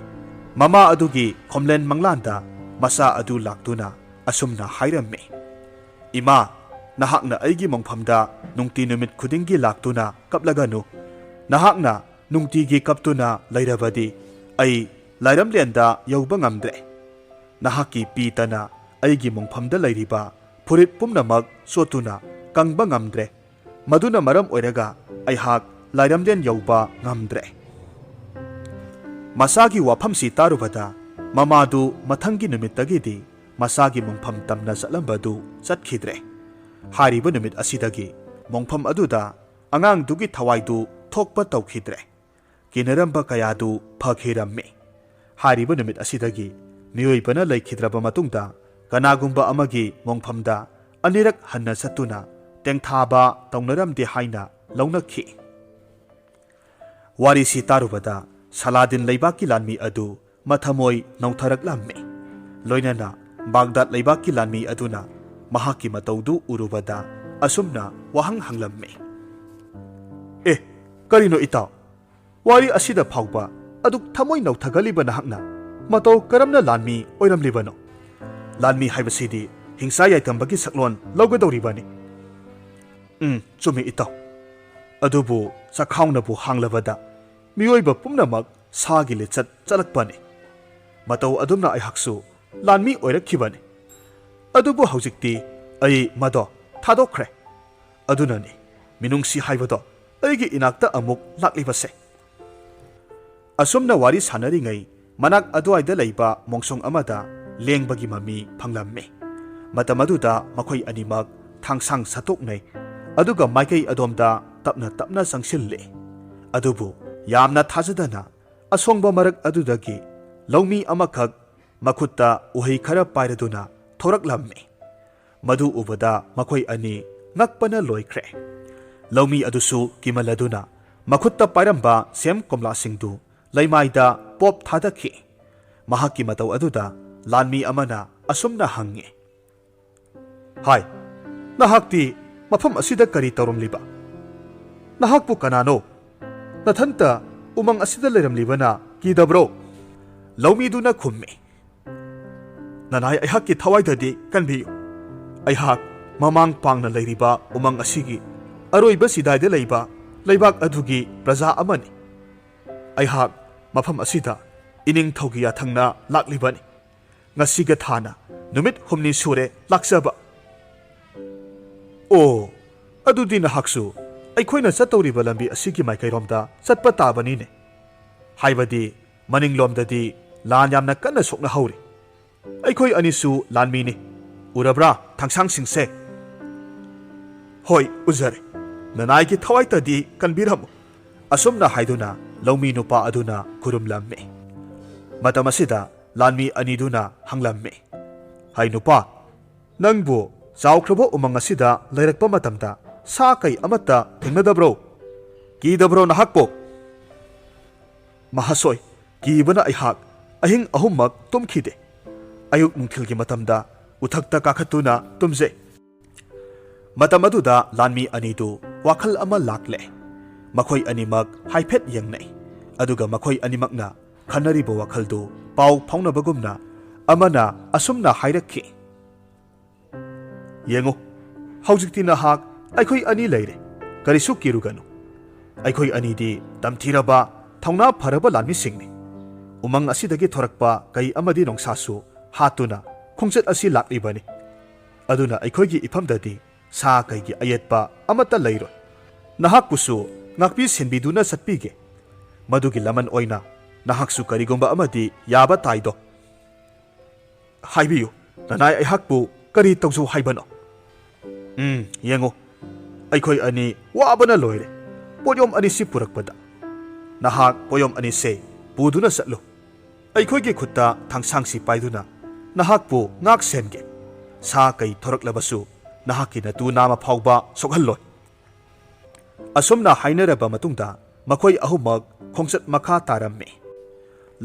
ꯃꯃꯥ ꯑꯗꯨꯒꯤ ꯈꯣꯝꯂꯦꯟ ꯃꯪꯂꯥꯟꯗ ꯃꯆꯥ ꯑꯗꯨ ꯂꯥꯛꯇꯨꯅ ꯑꯁꯨꯝꯅ ꯍꯥꯏꯔꯝꯃꯤ, "ꯏꯃꯥ, ꯅꯍꯥꯛꯅ ꯑꯩꯒꯤ ꯃꯣꯡꯐꯝꯗ ꯅꯨꯡꯇꯤ ꯅꯨꯃꯤꯠ ꯈꯨꯗꯤꯡꯒꯤ ꯂꯥꯛꯇꯨꯅ ꯀꯞꯂꯒꯅꯨ꯫ ꯅꯍꯥꯛꯅ ꯅꯨꯡꯇꯤꯒꯤ ꯀꯞꯇꯨꯅ ꯂꯩꯔꯕꯗꯤ ꯑꯩ ꯂꯥꯏꯔꯝꯂꯦꯟꯗ ꯌꯧꯕ ꯉꯝꯗ꯭ꯔꯦ꯫ ꯅꯍꯥꯛꯀꯤ ꯄꯤ ꯇꯅ ꯑꯩꯒꯤ ꯃꯣꯡꯐꯝꯗ ꯂꯩꯔꯤꯕ ꯐꯨꯔꯤꯠ ꯄꯨꯝꯅꯃꯛ ꯆꯣꯠꯇꯨꯅ ꯀꯪꯕ ꯉꯝꯗ꯭ꯔꯦ꯫ ꯃꯗꯨꯅ ꯃꯔꯝ ꯑꯣꯏꯔꯒ ꯑꯩꯍꯥꯛ ꯂꯥꯏꯔꯝꯂꯦꯟ ꯌꯧꯕ ꯉꯝꯗ꯭ꯔꯦ꯫" ꯃꯆꯥꯒꯤ ꯋꯥꯐꯝꯁꯤ ꯇꯥꯔꯨꯕꯗ ꯃꯃꯥꯗꯨ ꯃꯊꯪꯒꯤ ꯅꯨꯃꯤꯠꯇꯒꯤꯗꯤ ꯃꯆꯥꯒꯤ ꯃꯣꯡꯐꯝ ꯇꯝꯅ ꯆꯠꯂꯝꯕꯗꯨ ꯆꯠꯈꯤꯗ꯭ꯔꯦ꯫ ꯍꯥꯏꯔꯤꯕ ꯅꯨꯃꯤꯠ ꯑꯁꯤꯗꯒꯤ ꯃꯣꯡꯐꯝ ꯑꯗꯨꯗ ꯑꯉꯥꯡꯗꯨꯒꯤ ꯊꯋꯥꯏꯗꯨ ꯊꯣꯛꯄ ꯇꯧꯈꯤꯗ꯭ꯔꯦ꯫ ꯀꯤꯅꯔꯝꯕ ꯀꯌꯥꯗꯨ ꯐꯈꯤꯔꯝꯃꯤ꯫ ꯍꯥꯏꯔꯤꯕ ꯅꯨꯃꯤꯠ ꯑꯁꯤꯗꯒꯤ ꯃꯤꯑꯣꯏꯕꯅ ꯂꯩꯈꯤꯗ꯭ꯔꯕ ꯃꯇꯨꯡꯗ ꯀꯅꯥꯒꯨꯝꯕ ꯑꯃꯒꯤ ꯃꯣꯡꯐꯝꯗ ꯑꯅꯤꯔꯛ ꯍꯟꯅ ꯆꯠꯇꯨꯅ ꯇꯦꯡꯊꯥꯕ ꯇꯧꯅꯔꯝꯗꯦ ꯍꯥꯏꯅ ꯂꯧꯅꯈꯤ꯫ ꯋꯥꯔꯤꯁꯤ ꯇꯥꯔꯨꯕꯗ ꯁꯂꯥꯗꯤꯟ ꯂꯩꯕꯥꯛꯀꯤ ꯂꯥꯟꯃꯤ ꯑꯗꯨ ꯃꯊꯃꯣꯏ ꯅꯧꯊꯔꯛꯂꯝꯃꯤ꯫ ꯂꯣꯏꯅꯅ ꯕꯥꯒꯗꯥꯗ ꯂꯩꯕꯥꯛꯀꯤ ꯂꯥꯟꯃꯤ ꯑꯗꯨꯅ ꯃꯍꯥꯛꯀꯤ ꯃꯇꯧꯗꯨ ꯎꯔꯨꯕꯗ ꯑꯁꯨꯝꯅ ꯋꯥꯍꯪ ꯍꯪꯂꯝꯃꯤ, "ꯑꯦ, "ꯀꯔꯤꯅꯣ ꯏꯇꯥꯎ? ꯋꯥꯔꯤ ꯑꯁꯤꯗ ꯐꯥꯎꯕ ꯑꯗꯨꯛ ꯊꯃꯣꯏ ꯅꯧꯊꯒꯜꯂꯤꯕ ꯅꯍꯥꯛꯅ ꯃꯇꯧ ꯀꯔꯝꯅ ꯂꯥꯟꯃꯤ ꯑꯣꯏꯔꯝꯂꯤꯕꯅꯣ? ꯂꯥꯟꯃꯤ ꯍꯥꯏꯕꯁꯤꯗꯤ ꯍꯤꯡꯁꯥ ꯌꯥꯏꯇꯝꯕꯒꯤ ꯁꯛꯂꯣꯟ ꯂꯧꯒꯗꯧꯔꯤꯕꯅꯤ꯫" "ꯎꯝ, ꯆꯨꯝꯃꯤ ꯏꯇꯥꯎ꯫ ꯑꯗꯨꯕꯨ ꯆꯈꯥꯎꯅꯕꯨ ꯍꯥꯡꯂꯕꯗ ꯃꯤꯑꯣꯏꯕ ꯄꯨꯝꯅꯃꯛ ꯁꯥꯒꯤ ꯂꯤꯆꯠ ꯆꯠꯂꯛꯄꯅꯤ꯫ ꯃꯇꯧ ꯑꯗꯨꯝꯅ ꯑꯩꯍꯥꯛꯁꯨ ꯂꯥꯟꯃꯤ ꯑꯣꯏꯔꯛꯈꯤꯕꯅꯤ꯫ ꯑꯗꯨꯕꯨ ꯍꯧꯖꯤꯛꯇꯤ ꯑꯩ ꯃꯗꯣ ꯊꯥꯗꯣꯛꯈ꯭ꯔꯦ꯫ ꯑꯗꯨꯅꯅꯤ ꯃꯤꯅꯨꯡꯁꯤ ꯍꯥꯏꯕꯗꯣ ꯑꯩꯒꯤ ꯏꯅꯥꯛꯇ ꯑꯃꯨꯛ ꯂꯥꯛꯂꯤꯕꯁꯦ꯫" ꯑꯁꯨꯝꯅ ꯋꯥꯔꯤ ꯁꯥꯟꯅꯔꯤꯉꯩ ꯃꯅꯥꯛ ꯑꯗꯨꯋꯥꯏꯗ ꯂꯩꯕ ꯃꯣꯡꯁꯣꯡ ꯑꯃꯗ ꯂꯦꯡꯕꯒꯤ ꯃꯃꯤ ꯐꯪꯂꯝꯃꯤ꯫ ꯃꯇꯝ ꯑꯗꯨꯗ ꯃꯈꯣꯏ ꯑꯅꯤꯃꯛ ꯊꯥꯡꯁꯥꯡ ꯁꯠꯇꯣꯛꯅꯩ, ꯑꯗꯨꯒ ꯃꯥꯏꯀꯩ ꯑꯗꯣꯝꯗ ꯇꯞꯅ ꯇꯞꯅ ꯆꯪꯁꯤꯜꯂꯤ꯫ ꯑꯗꯨꯕꯨ ꯌꯥꯝꯅ ꯊꯥꯖꯗꯅ ꯑꯁꯣꯡꯕ ꯃꯔꯛ ꯑꯗꯨꯗꯒꯤ ꯂꯧꯃꯤ ꯑꯃꯈꯛ ꯃꯈꯨꯠꯇ ꯎꯍꯩ ꯈꯔ ꯄꯥꯏꯔꯗꯨꯅ ꯊꯣꯔꯛꯂꯝꯃꯤ꯫ ꯃꯗꯨ ꯎꯕꯗ ꯃꯈꯣꯏ ꯑꯅꯤ ꯉꯛꯄꯅ ꯂꯣꯏꯈ꯭ꯔꯦ꯫ ꯂꯧꯃꯤ ꯑꯗꯨꯁꯨ ꯀꯤꯃꯜꯂꯗꯨꯅ ꯃꯈꯨꯠꯇ ꯄꯥꯏꯔꯝꯕ ꯁꯦꯝ ꯀꯣꯝꯂꯥꯁꯤꯡꯗꯨ ꯂꯩꯃꯥꯏꯗ ꯄꯣꯞ ꯊꯥꯗꯈꯤ꯫ ꯃꯍꯥꯛꯀꯤ ꯃꯇꯧ ꯑꯗꯨꯗ ꯂꯥꯟꯃꯤ ꯑꯃꯅ ꯑꯁꯨꯝꯅ ꯍꯪꯉꯤ, "ꯍꯥꯏ, ꯅꯍꯥꯛꯇꯤ ꯃꯐꯝ ꯑꯁꯤꯗ ꯀꯔꯤ ꯇꯧꯔꯝꯂꯤꯕ? ꯅꯍꯥꯛꯄꯨ ꯀꯅꯥꯅꯣ? ꯅꯊꯟꯇ ꯎꯃꯪ ꯑꯁꯤꯗ ꯂꯩꯔꯝꯂꯤꯕꯅ ꯀꯤꯗꯕ꯭ꯔꯣ?" ꯂꯧꯃꯤꯗꯨꯅ ꯈꯨꯝꯃꯤ, "ꯅꯅꯥꯏ ꯑꯩꯍꯥꯛꯀꯤ ꯊꯋꯥꯏꯗꯗꯤ ꯀꯟꯕꯤꯌꯨ꯫ ꯑꯩꯍꯥꯛ ꯃꯃꯥꯡ ꯄꯥꯡꯅ ꯂꯩꯔꯤꯕ ꯎꯃꯪ ꯑꯁꯤꯒꯤ ꯑꯔꯣꯏꯕ ꯆꯤꯗꯥꯏꯗ ꯂꯩꯕ ꯂꯩꯕꯥꯛ ꯑꯗꯨꯒꯤ ꯄ꯭ꯔꯖꯥ ꯑꯃꯅꯤ꯫ ꯑꯩꯍꯥꯛ ꯃꯐꯝ ꯑꯁꯤꯗ ꯏꯅꯤꯡꯊꯧꯒꯤ ꯌꯥꯊꯪꯅ ꯂꯥꯛꯂꯤꯕꯅꯤ꯫ ꯉꯁꯤꯒ ꯊꯥꯅ ꯅꯨꯃꯤꯠ ꯍꯨꯝꯅꯤ ꯁꯨꯔꯦ ꯂꯥꯛꯆꯕ꯫" "ꯑꯣ, ꯑꯗꯨꯗꯤ ꯅꯍꯥꯛꯁꯨ ꯑꯩꯈꯣꯏꯅ ꯆꯠꯇꯧꯔꯤꯕ ꯂꯝꯕꯤ ꯑꯁꯤꯒꯤ ꯃꯥꯏꯀꯩꯔꯣꯝꯗ ꯆꯠꯄ ꯇꯥꯕꯅꯤꯅꯦ꯫ ꯍꯥꯏꯕꯗꯤ ꯃꯅꯤꯡꯂꯣꯝꯗꯗꯤ ꯂꯥꯟ ꯌꯥꯝꯅ ꯀꯟꯅ ꯁꯣꯛꯅꯍꯧꯔꯤ꯫ ꯑꯩꯈꯣꯏ ꯑꯅꯤꯁꯨ ꯂꯥꯟꯃꯤꯅꯤ꯫ ꯎꯔꯕ꯭ꯔꯥ ꯊꯥꯡꯁꯥꯡꯁꯤꯡꯁꯦ?" "ꯍꯣꯏ, ꯎꯖꯔꯦ꯫ ꯅꯅꯥꯏꯒꯤ ꯊꯋꯥꯏꯇꯗꯤ ꯀꯟꯕꯤꯔꯝꯃꯨ꯫" ꯑꯁꯨꯝꯅ ꯍꯥꯏꯗꯨꯅ ꯂꯧꯃꯤ ꯅꯨꯄꯥ ꯑꯗꯨꯅ ꯈꯨꯔꯨꯝꯂꯝꯃꯤ꯫ ꯃꯇꯝ ꯑꯁꯤꯗ ꯂꯥꯟꯃꯤ ꯑꯅꯤꯗꯨꯅ ꯍꯪꯂꯝꯃꯤ, "ꯍꯩ ꯅꯨꯄꯥ, ꯅꯪꯕꯨ ꯆꯥꯎꯈ꯭ꯔꯕ ꯎꯃꯪ ꯑꯁꯤꯗ ꯂꯩꯔꯛꯄ ꯃꯇꯝꯗ ꯁꯥ ꯀꯩ ꯑꯃꯠꯇ ꯊꯦꯡꯅꯗꯕ꯭ꯔꯣ? ꯀꯤꯗꯕ꯭ꯔꯣ ꯅꯍꯥꯛꯄꯨ?" "ꯃꯍꯥꯁꯣꯏ, ꯀꯤꯕꯅ ꯑꯩꯍꯥꯛ ꯑꯍꯤꯡ ꯑꯍꯨꯝꯃꯛ ꯇꯨꯝꯈꯤꯗꯦ꯫ ꯑꯌꯨꯛ ꯅꯨꯡꯊꯤꯜꯒꯤ ꯃꯇꯝꯗ ꯎꯊꯛꯇ ꯀꯥꯈꯠꯇꯨꯅ ꯇꯨꯝꯖꯩ꯫" ꯃꯇꯝ ꯑꯗꯨꯗ ꯂꯥꯟꯃꯤ ꯑꯅꯤꯗꯨ ꯋꯥꯈꯜ ꯑꯃ ꯂꯥꯛꯂꯦ꯫ ꯃꯈꯣꯏ ꯑꯅꯤꯃꯛ ꯍꯥꯏꯐꯦꯠ ꯌꯦꯡꯅꯩ꯫ ꯑꯗꯨꯒ ꯃꯈꯣꯏ ꯑꯅꯤꯃꯛꯅ ꯈꯟꯅꯔꯤꯕ ꯋꯥꯈꯜꯗꯨ ꯄꯥꯎ ꯐꯥꯎꯅꯕꯒꯨꯝꯅ ꯑꯃꯅ ꯑꯁꯨꯝꯅ ꯍꯥꯏꯔꯛꯈꯤ, "ꯌꯦꯡꯉꯨ, ꯍꯧꯖꯤꯛꯇꯤ ꯅꯍꯥꯛ ꯑꯩꯈꯣꯏ ꯑꯅꯤ ꯂꯩꯔꯦ꯫ ꯀꯔꯤꯁꯨ ꯀꯤꯔꯨꯒꯅꯨ꯫ ꯑꯩꯈꯣꯏ ꯑꯅꯤꯗꯤ ꯇꯝꯊꯤꯔꯕ, ꯊꯧꯅꯥ ꯐꯔꯕ ꯂꯥꯟꯃꯤꯁꯤꯡꯅꯤ꯫ ꯎꯃꯪ ꯑꯁꯤꯗꯒꯤ ꯊꯣꯔꯛꯄ ꯀꯩ ꯑꯃꯗꯤ ꯅꯣꯡꯁꯥꯁꯨ ꯍꯥꯠꯇꯨꯅ ꯈꯣꯡꯆꯠ ꯑꯁꯤ ꯂꯥꯛꯂꯤꯕꯅꯤ꯫ ꯑꯗꯨꯅ ꯑꯩꯈꯣꯏꯒꯤ ꯏꯐꯝꯗꯗꯤ ꯁꯥ ꯀꯩꯒꯤ ꯑꯌꯦꯠꯄ ꯑꯃꯠꯇ ꯂꯩꯔꯣꯏ꯫ ꯅꯍꯥꯛꯄꯨꯁꯨ ꯉꯥꯛꯄꯤ ꯁꯦꯟꯕꯤꯗꯨꯅ ꯆꯠꯄꯤꯒꯦ꯫ ꯃꯗꯨꯒꯤ ꯂꯃꯟ ꯑꯣꯏꯅ ꯅꯍꯥꯛꯁꯨ ꯀꯔꯤꯒꯨꯝꯕ ꯑꯃꯗꯤ ꯌꯥꯕ ꯇꯥꯏꯗꯣ꯫ ꯍꯥꯏꯕꯤꯌꯨ, ꯅꯅꯥꯏ ꯑꯩꯍꯥꯛꯄꯨ ꯀꯔꯤ ꯇꯧꯖꯧ ꯍꯥꯏꯕꯅꯣ?" "ꯎꯝ, ꯌꯦꯡꯉꯨ, ꯑꯩꯈꯣꯏ ꯑꯅꯤ ꯋꯥꯕꯅ ꯂꯣꯏꯔꯦ꯫ ꯄꯣꯠꯌꯣꯝ ꯑꯅꯤꯁꯤ ꯄꯨꯔꯛꯄꯗ ꯅꯍꯥꯛ ꯄꯣꯠꯌꯣꯝ ꯑꯅꯤꯁꯦ ꯄꯨꯗꯨꯅ ꯆꯠꯂꯨ꯫ ꯑꯩꯈꯣꯏꯒꯤ ꯈꯨꯠꯇ ꯊꯥꯡꯁꯥꯡꯁꯤ ꯄꯥꯏꯗꯨꯅ ꯅꯍꯥꯛꯄꯨ ꯉꯥꯛ ꯁꯦꯟꯒꯦ꯫ ꯁꯥ ꯀꯩ ꯊꯣꯔꯛꯂꯕꯁꯨ ꯅꯍꯥꯛꯀꯤ ꯅꯇꯨ ꯅꯥꯝꯃ ꯐꯥꯎꯕ ꯁꯣꯛꯍꯜꯂꯣꯏ꯫" ꯑꯁꯨꯝꯅ ꯍꯥꯏꯅꯔꯕ ꯃꯇꯨꯡꯗ ꯃꯈꯣꯏ ꯑꯍꯨꯝꯃꯛ ꯈꯣꯡꯆꯠ ꯃꯈꯥ ꯇꯥꯔꯝꯃꯤ꯫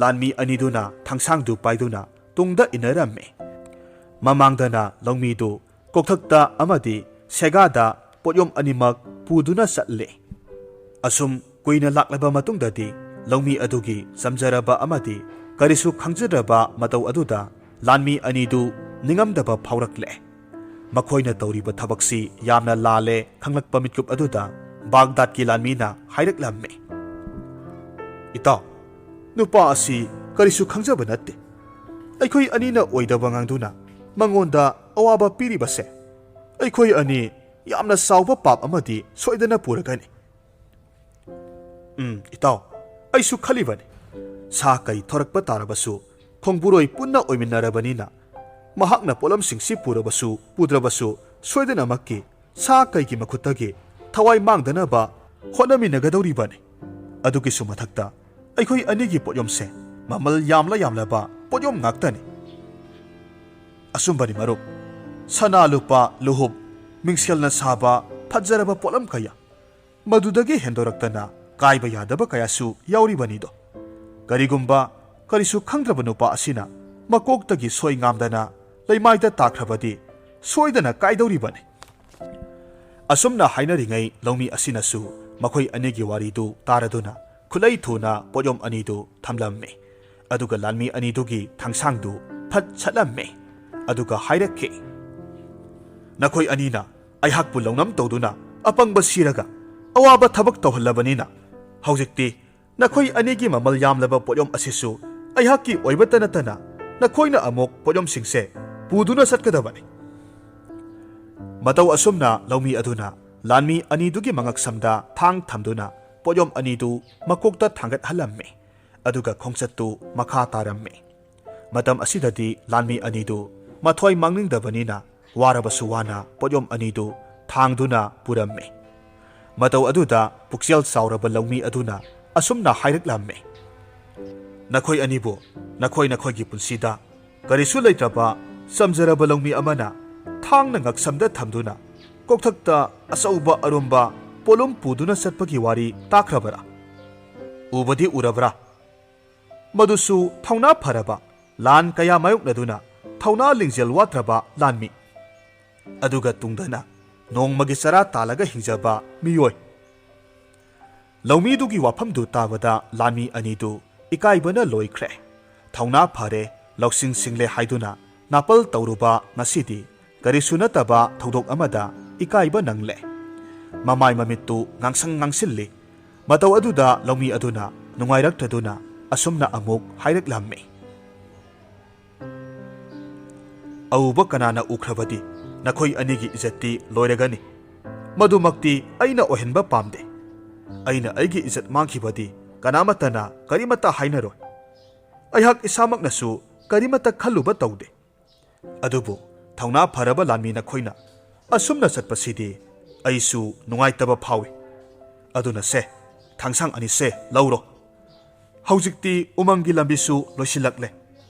ꯂꯥꯟꯃꯤ ꯑꯅꯤꯗꯨꯅ ꯊꯥꯡꯁꯥꯡꯗꯨ ꯄꯥꯏꯗꯨꯅ ꯇꯨꯡꯗ ꯏꯟꯅꯔꯝꯃꯤ꯫ ꯃꯃꯥꯡꯗꯅ ꯂꯧꯃꯤꯗꯨ ꯀꯣꯛꯊꯛꯇ ꯑꯃꯗꯤ ꯁꯦꯒꯥꯗ ꯄꯣꯠꯌꯣꯝ ꯑꯅꯤꯃꯛ ꯄꯨꯗꯨꯅ ꯆꯠꯂꯤ꯫ ꯑꯁꯨꯝ ꯀꯨꯏꯅ ꯂꯥꯛꯂꯕ ꯃꯇꯨꯡꯗꯗꯤ ꯂꯧꯃꯤ ꯑꯗꯨꯒꯤ ꯆꯝꯖꯔꯕ ꯑꯃꯗꯤ ꯀꯔꯤꯁꯨ ꯈꯪꯖꯗ꯭ꯔꯕ ꯃꯇꯧ ꯑꯗꯨꯗ ꯂꯥꯟꯃꯤ ꯑꯅꯤꯗꯨ ꯅꯤꯡꯉꯝꯗꯕ ꯐꯥꯎꯔꯛꯂꯦ꯫ ꯃꯈꯣꯏꯅ ꯇꯧꯔꯤꯕ ꯊꯕꯛꯁꯤ ꯌꯥꯝꯅ ꯂꯥꯜꯂꯦ ꯈꯪꯂꯛꯄ ꯃꯤꯠꯀꯨꯞ ꯑꯗꯨꯗ ꯕꯥꯒꯗꯥꯗꯀꯤ ꯂꯥꯟꯃꯤꯅ ꯍꯥꯏꯔꯛꯂꯝꯃꯤ, "ꯏꯇꯥꯎ, ꯅꯨꯄꯥ ꯑꯁꯤ ꯀꯔꯤꯁꯨ ꯈꯪꯖꯕ ꯅꯠꯇꯦ꯫ ꯑꯩꯈꯣꯏ ꯑꯅꯤꯅ ꯑꯣꯏꯗꯕ ꯉꯥꯡꯗꯨꯅ ꯃꯉꯣꯟꯗ ꯑꯋꯥꯕ ꯄꯤꯔꯤꯕꯁꯦ ꯑꯩꯈꯣꯏ ꯑꯅꯤ ꯌꯥꯝꯅ ꯆꯥꯎꯕ ꯄꯥꯞ ꯑꯃꯗꯤ ꯁꯣꯏꯗꯅ ꯄꯨꯔꯒꯅꯤ꯫" "ꯎꯝ, ꯏꯇꯥꯎ, ꯑꯩꯁꯨ ꯈꯜꯂꯤꯕꯅꯤ꯫ ꯁꯥ ꯀꯩ ꯊꯣꯔꯛꯄ ꯇꯥꯔꯕꯁꯨ ꯈꯣꯡꯕꯨꯔꯣꯏ ꯄꯨꯟꯅ ꯑꯣꯏꯃꯤꯟꯅꯔꯕꯅꯤꯅ ꯃꯍꯥꯛꯅ ꯄꯣꯠꯂꯝꯁꯤꯡꯁꯤ ꯄꯨꯔꯕꯁꯨ ꯄꯨꯗ꯭ꯔꯕꯁꯨ ꯁꯣꯏꯗꯅꯃꯛꯀꯤ ꯁꯥ ꯀꯩꯒꯤ ꯃꯈꯨꯠꯇꯒꯤ ꯊꯋꯥꯏ ꯃꯥꯡꯗꯅꯕ ꯍꯣꯠꯅꯃꯤꯟꯅꯒꯗꯧꯔꯤꯕꯅꯤ꯫ ꯑꯗꯨꯒꯤꯁꯨ ꯃꯊꯛꯇ ꯑꯩꯈꯣꯏ ꯑꯅꯤꯒꯤ ꯄꯣꯠꯌꯣꯝꯁꯦ ꯃꯃꯜ ꯌꯥꯝꯂ ꯌꯥꯝꯂꯕ ꯄꯣꯠꯌꯣꯝ ꯉꯥꯛꯇꯅꯤ꯫" "ꯑꯆꯨꯝꯕꯅꯤ ꯃꯔꯨꯞ, ꯁꯅꯥ ꯂꯨꯄꯥ ꯂꯨꯍꯨꯞ, ꯃꯤꯡꯁꯦꯜꯅ ꯁꯥꯕ ꯐꯖꯔꯕ ꯄꯣꯠꯂꯝ ꯀꯌꯥ, ꯃꯗꯨꯗꯒꯤ ꯍꯦꯟꯗꯣꯔꯛꯇꯅ ꯀꯥꯏꯕ ꯌꯥꯗꯕ ꯀꯌꯥꯁꯨ ꯌꯥꯎꯔꯤꯕꯅꯤꯗꯣ꯫ ꯀꯔꯤꯒꯨꯝꯕ ꯀꯔꯤꯁꯨ ꯈꯪꯗ꯭ꯔꯕ ꯅꯨꯄꯥ ꯑꯁꯤꯅ ꯃꯀꯣꯛꯇꯒꯤ ꯁꯣꯏ ꯉꯥꯝꯗꯅ ꯂꯩꯃꯥꯏꯗ ꯇꯥꯈ꯭ꯔꯕꯗꯤ ꯁꯣꯏꯗꯅ ꯀꯥꯏꯗꯧꯔꯤꯕꯅꯤ꯫" ꯑꯁꯨꯝꯅ ꯍꯥꯏꯅꯔꯤꯉꯩ ꯂꯧꯃꯤ ꯑꯁꯤꯅꯁꯨ ꯃꯈꯣꯏ ꯑꯅꯤꯒꯤ ꯋꯥꯔꯤꯗꯨ ꯇꯥꯔꯗꯨꯅ ꯈꯨꯠꯂꯩ ꯊꯨꯅ ꯄꯣꯠꯌꯣꯝ ꯑꯅꯤꯗꯨ ꯊꯝꯂꯝꯃꯤ꯫ ꯑꯗꯨꯒ ꯂꯥꯟꯃꯤ ꯑꯅꯤꯗꯨꯒꯤ ꯊꯥꯡꯁꯥꯡꯗꯨ ꯐꯠ ꯁꯠꯂꯝꯃꯤ꯫ ꯑꯗꯨꯒ ꯍꯥꯏꯔꯛꯈꯤ, "ꯅꯈꯣꯏ ꯑꯅꯤꯅ ꯑꯩꯍꯥꯛꯄꯨ ꯂꯧꯅꯝ ꯇꯧꯗꯨꯅ ꯑꯄꯪꯕ ꯁꯤꯔꯒ ꯑꯋꯥꯕ ꯊꯕꯛ ꯇꯧꯍꯜꯂꯕꯅꯤꯅ, ꯍꯧꯖꯤꯛꯇꯤ ꯅꯈꯣꯏ ꯑꯅꯤꯒꯤ ꯃꯃꯜ ꯌꯥꯝꯂꯕ ꯄꯣꯠꯌꯣꯝ ꯑꯁꯤꯁꯨ ꯑꯩꯍꯥꯛꯀꯤ ꯑꯣꯏꯕꯇ ꯅꯠꯇꯅ ꯅꯈꯣꯏꯅ ꯑꯃꯨꯛ ꯄꯣꯠꯌꯣꯝꯁꯤꯡꯁꯦ ꯄꯨꯗꯨꯅ ꯆꯠꯀꯗꯕꯅꯤ꯫" ꯃꯇꯧ ꯑꯁꯨꯝꯅ ꯂꯧꯃꯤ ꯑꯗꯨꯅ ꯂꯥꯟꯃꯤ ꯑꯅꯤꯗꯨꯒꯤ ꯃꯉꯛꯁꯝꯗ ꯊꯥꯡ ꯊꯝꯗꯨꯅ ꯄꯣꯠꯌꯣꯝ ꯑꯅꯤꯗꯨ ꯃꯀꯣꯛꯇ ꯊꯥꯡꯒꯠꯍꯜꯂꯝꯃꯤ꯫ ꯑꯗꯨꯒ ꯈꯣꯡꯆꯠꯇꯨ ꯃꯈꯥ ꯇꯥꯔꯝꯃꯤ꯫ ꯃꯇꯝ ꯑꯁꯤꯗꯗꯤ ꯂꯥꯟꯃꯤ ꯑꯅꯤꯗꯨ ꯃꯊ꯭ꯋꯥꯏ ꯃꯥꯡꯅꯤꯡꯗꯕꯅꯤꯅ ꯋꯥꯔꯕꯁꯨ ꯋꯥꯅ ꯄꯣꯠꯌꯣꯝ ꯑꯅꯤꯗꯨ ꯊꯥꯡꯗꯨꯅ ꯄꯨꯔꯝꯃꯤ꯫ ꯃꯇꯧ ꯑꯗꯨꯗ ꯄꯨꯛꯆꯦꯜ ꯆꯥꯎꯔꯕ ꯂꯧꯃꯤ ꯑꯗꯨꯅ ꯑꯁꯨꯝꯅ ꯍꯥꯏꯔꯛꯂꯝꯃꯤ, "ꯅꯈꯣꯏ ꯑꯅꯤꯕꯨ ꯅꯈꯣꯏ ꯅꯈꯣꯏꯒꯤ ꯄꯨꯟꯁꯤꯗ ꯀꯔꯤꯁꯨ ꯂꯩꯇ꯭ꯔꯕ ꯆꯝꯖꯔꯕ ꯂꯧꯃꯤ ꯑꯃꯅ ꯊꯥꯡꯅ ꯉꯛꯁꯝꯗ ꯊꯝꯗꯨꯅ ꯀꯣꯛꯊꯛꯇ ꯑꯆꯧꯕ ꯑꯔꯨꯝꯕ ꯄꯣꯠꯂꯨꯝ ꯄꯨꯗꯨꯅ ꯆꯠꯄꯒꯤ ꯋꯥꯔꯤ ꯇꯥꯈ꯭ꯔꯕꯔꯥ? ꯎꯕꯗꯤ ꯎꯔꯕ꯭ꯔꯥ? ꯃꯗꯨꯁꯨ ꯊꯧꯅꯥ ꯐꯔꯕ, ꯂꯥꯟ ꯀꯌꯥ ꯃꯥꯌꯣꯛꯅꯗꯨꯅ ꯊꯧꯅꯥ ꯂꯤꯡꯖꯦꯜ ꯋꯥꯠꯇ꯭ꯔꯕ ꯂꯥꯟꯃꯤ꯫ ꯑꯗꯨꯒ ꯇꯨꯡꯗꯅ ꯅꯣꯡꯃꯒꯤ ꯆꯔꯥ ꯇꯥꯜꯂꯒ ꯍꯤꯡꯖꯕ ꯃꯤꯑꯣꯏ꯫" ꯂꯧꯃꯤꯗꯨꯒꯤ ꯋꯥꯐꯝꯗꯨ ꯇꯥꯕꯗ ꯂꯥꯟꯃꯤ ꯑꯅꯤꯗꯨ ꯏꯀꯥꯏꯕꯅ ꯂꯣꯏꯈ꯭ꯔꯦ꯫ ꯊꯧꯅꯥ ꯐꯔꯦ, ꯂꯧꯁꯤꯡ ꯁꯤꯡꯂꯦ ꯍꯥꯏꯗꯨꯅ ꯅꯥꯄꯜ ꯇꯧꯔꯨꯕ ꯉꯁꯤꯗꯤ ꯀꯔꯤꯁꯨ ꯅꯠꯇꯕ ꯊꯧꯗꯣꯛ ꯑꯃꯗ ꯏꯀꯥꯏꯕ ꯅꯪꯂꯦ꯫ ꯃꯃꯥꯏ ꯃꯃꯤꯠꯇꯨ ꯉꯥꯡꯁꯪ ꯉꯥꯡꯁꯤꯜꯂꯤ꯫ ꯃꯇꯧ ꯑꯗꯨꯗ ꯂꯧꯃꯤ ꯑꯗꯨꯅ ꯅꯨꯡꯉꯥꯏꯔꯛꯇꯗꯨꯅ ꯑꯁꯨꯝꯅ ꯑꯃꯨꯛ ꯍꯥꯏꯔꯛꯂꯝꯃꯤ, "ꯑꯎꯕ ꯀꯅꯥꯅ ꯎꯈ꯭ꯔꯕꯗꯤ ꯅꯈꯣꯏ ꯑꯅꯤꯒꯤ ꯏꯖꯠꯇꯤ ꯂꯣꯏꯔꯒꯅꯤ꯫ ꯃꯗꯨꯃꯛꯇꯤ ꯑꯩꯅ ꯑꯣꯏꯍꯟꯕ ꯄꯥꯝꯗꯦ꯫ ꯑꯩꯅ ꯑꯩꯒꯤ ꯏꯖꯠ ꯃꯥꯡꯈꯤꯕꯗꯤ ꯀꯅꯥꯃꯠꯇꯅ ꯀꯔꯤꯃꯠꯇ ꯍꯥꯏꯅꯔꯣꯏ꯫ ꯑꯩꯍꯥꯛ ꯏꯁꯥꯃꯛꯅꯁꯨ ꯀꯔꯤꯃꯠꯇ ꯈꯜꯂꯨꯕ ꯇꯧꯗꯦ꯫ ꯑꯗꯨꯕꯨ ꯊꯧꯅꯥ ꯐꯔꯕ ꯂꯥꯟꯃꯤ ꯅꯈꯣꯏꯅ ꯑꯁꯨꯝꯅ ꯆꯠꯄꯁꯤꯗꯤ ꯑꯩꯁꯨ ꯅꯨꯡꯉꯥꯏꯇꯕ ꯐꯥꯎꯏ꯫ ꯑꯗꯨꯅ ꯁꯦ, ꯊꯥꯡꯁꯥꯡ ꯑꯅꯤꯁꯦ ꯂꯧꯔꯣ꯫ ꯍꯧꯖꯤꯛꯇꯤ ꯎꯃꯪꯒꯤ ꯂꯝꯕꯤꯁꯨ ꯂꯣꯏꯁꯤꯜꯂꯛꯂꯦ꯫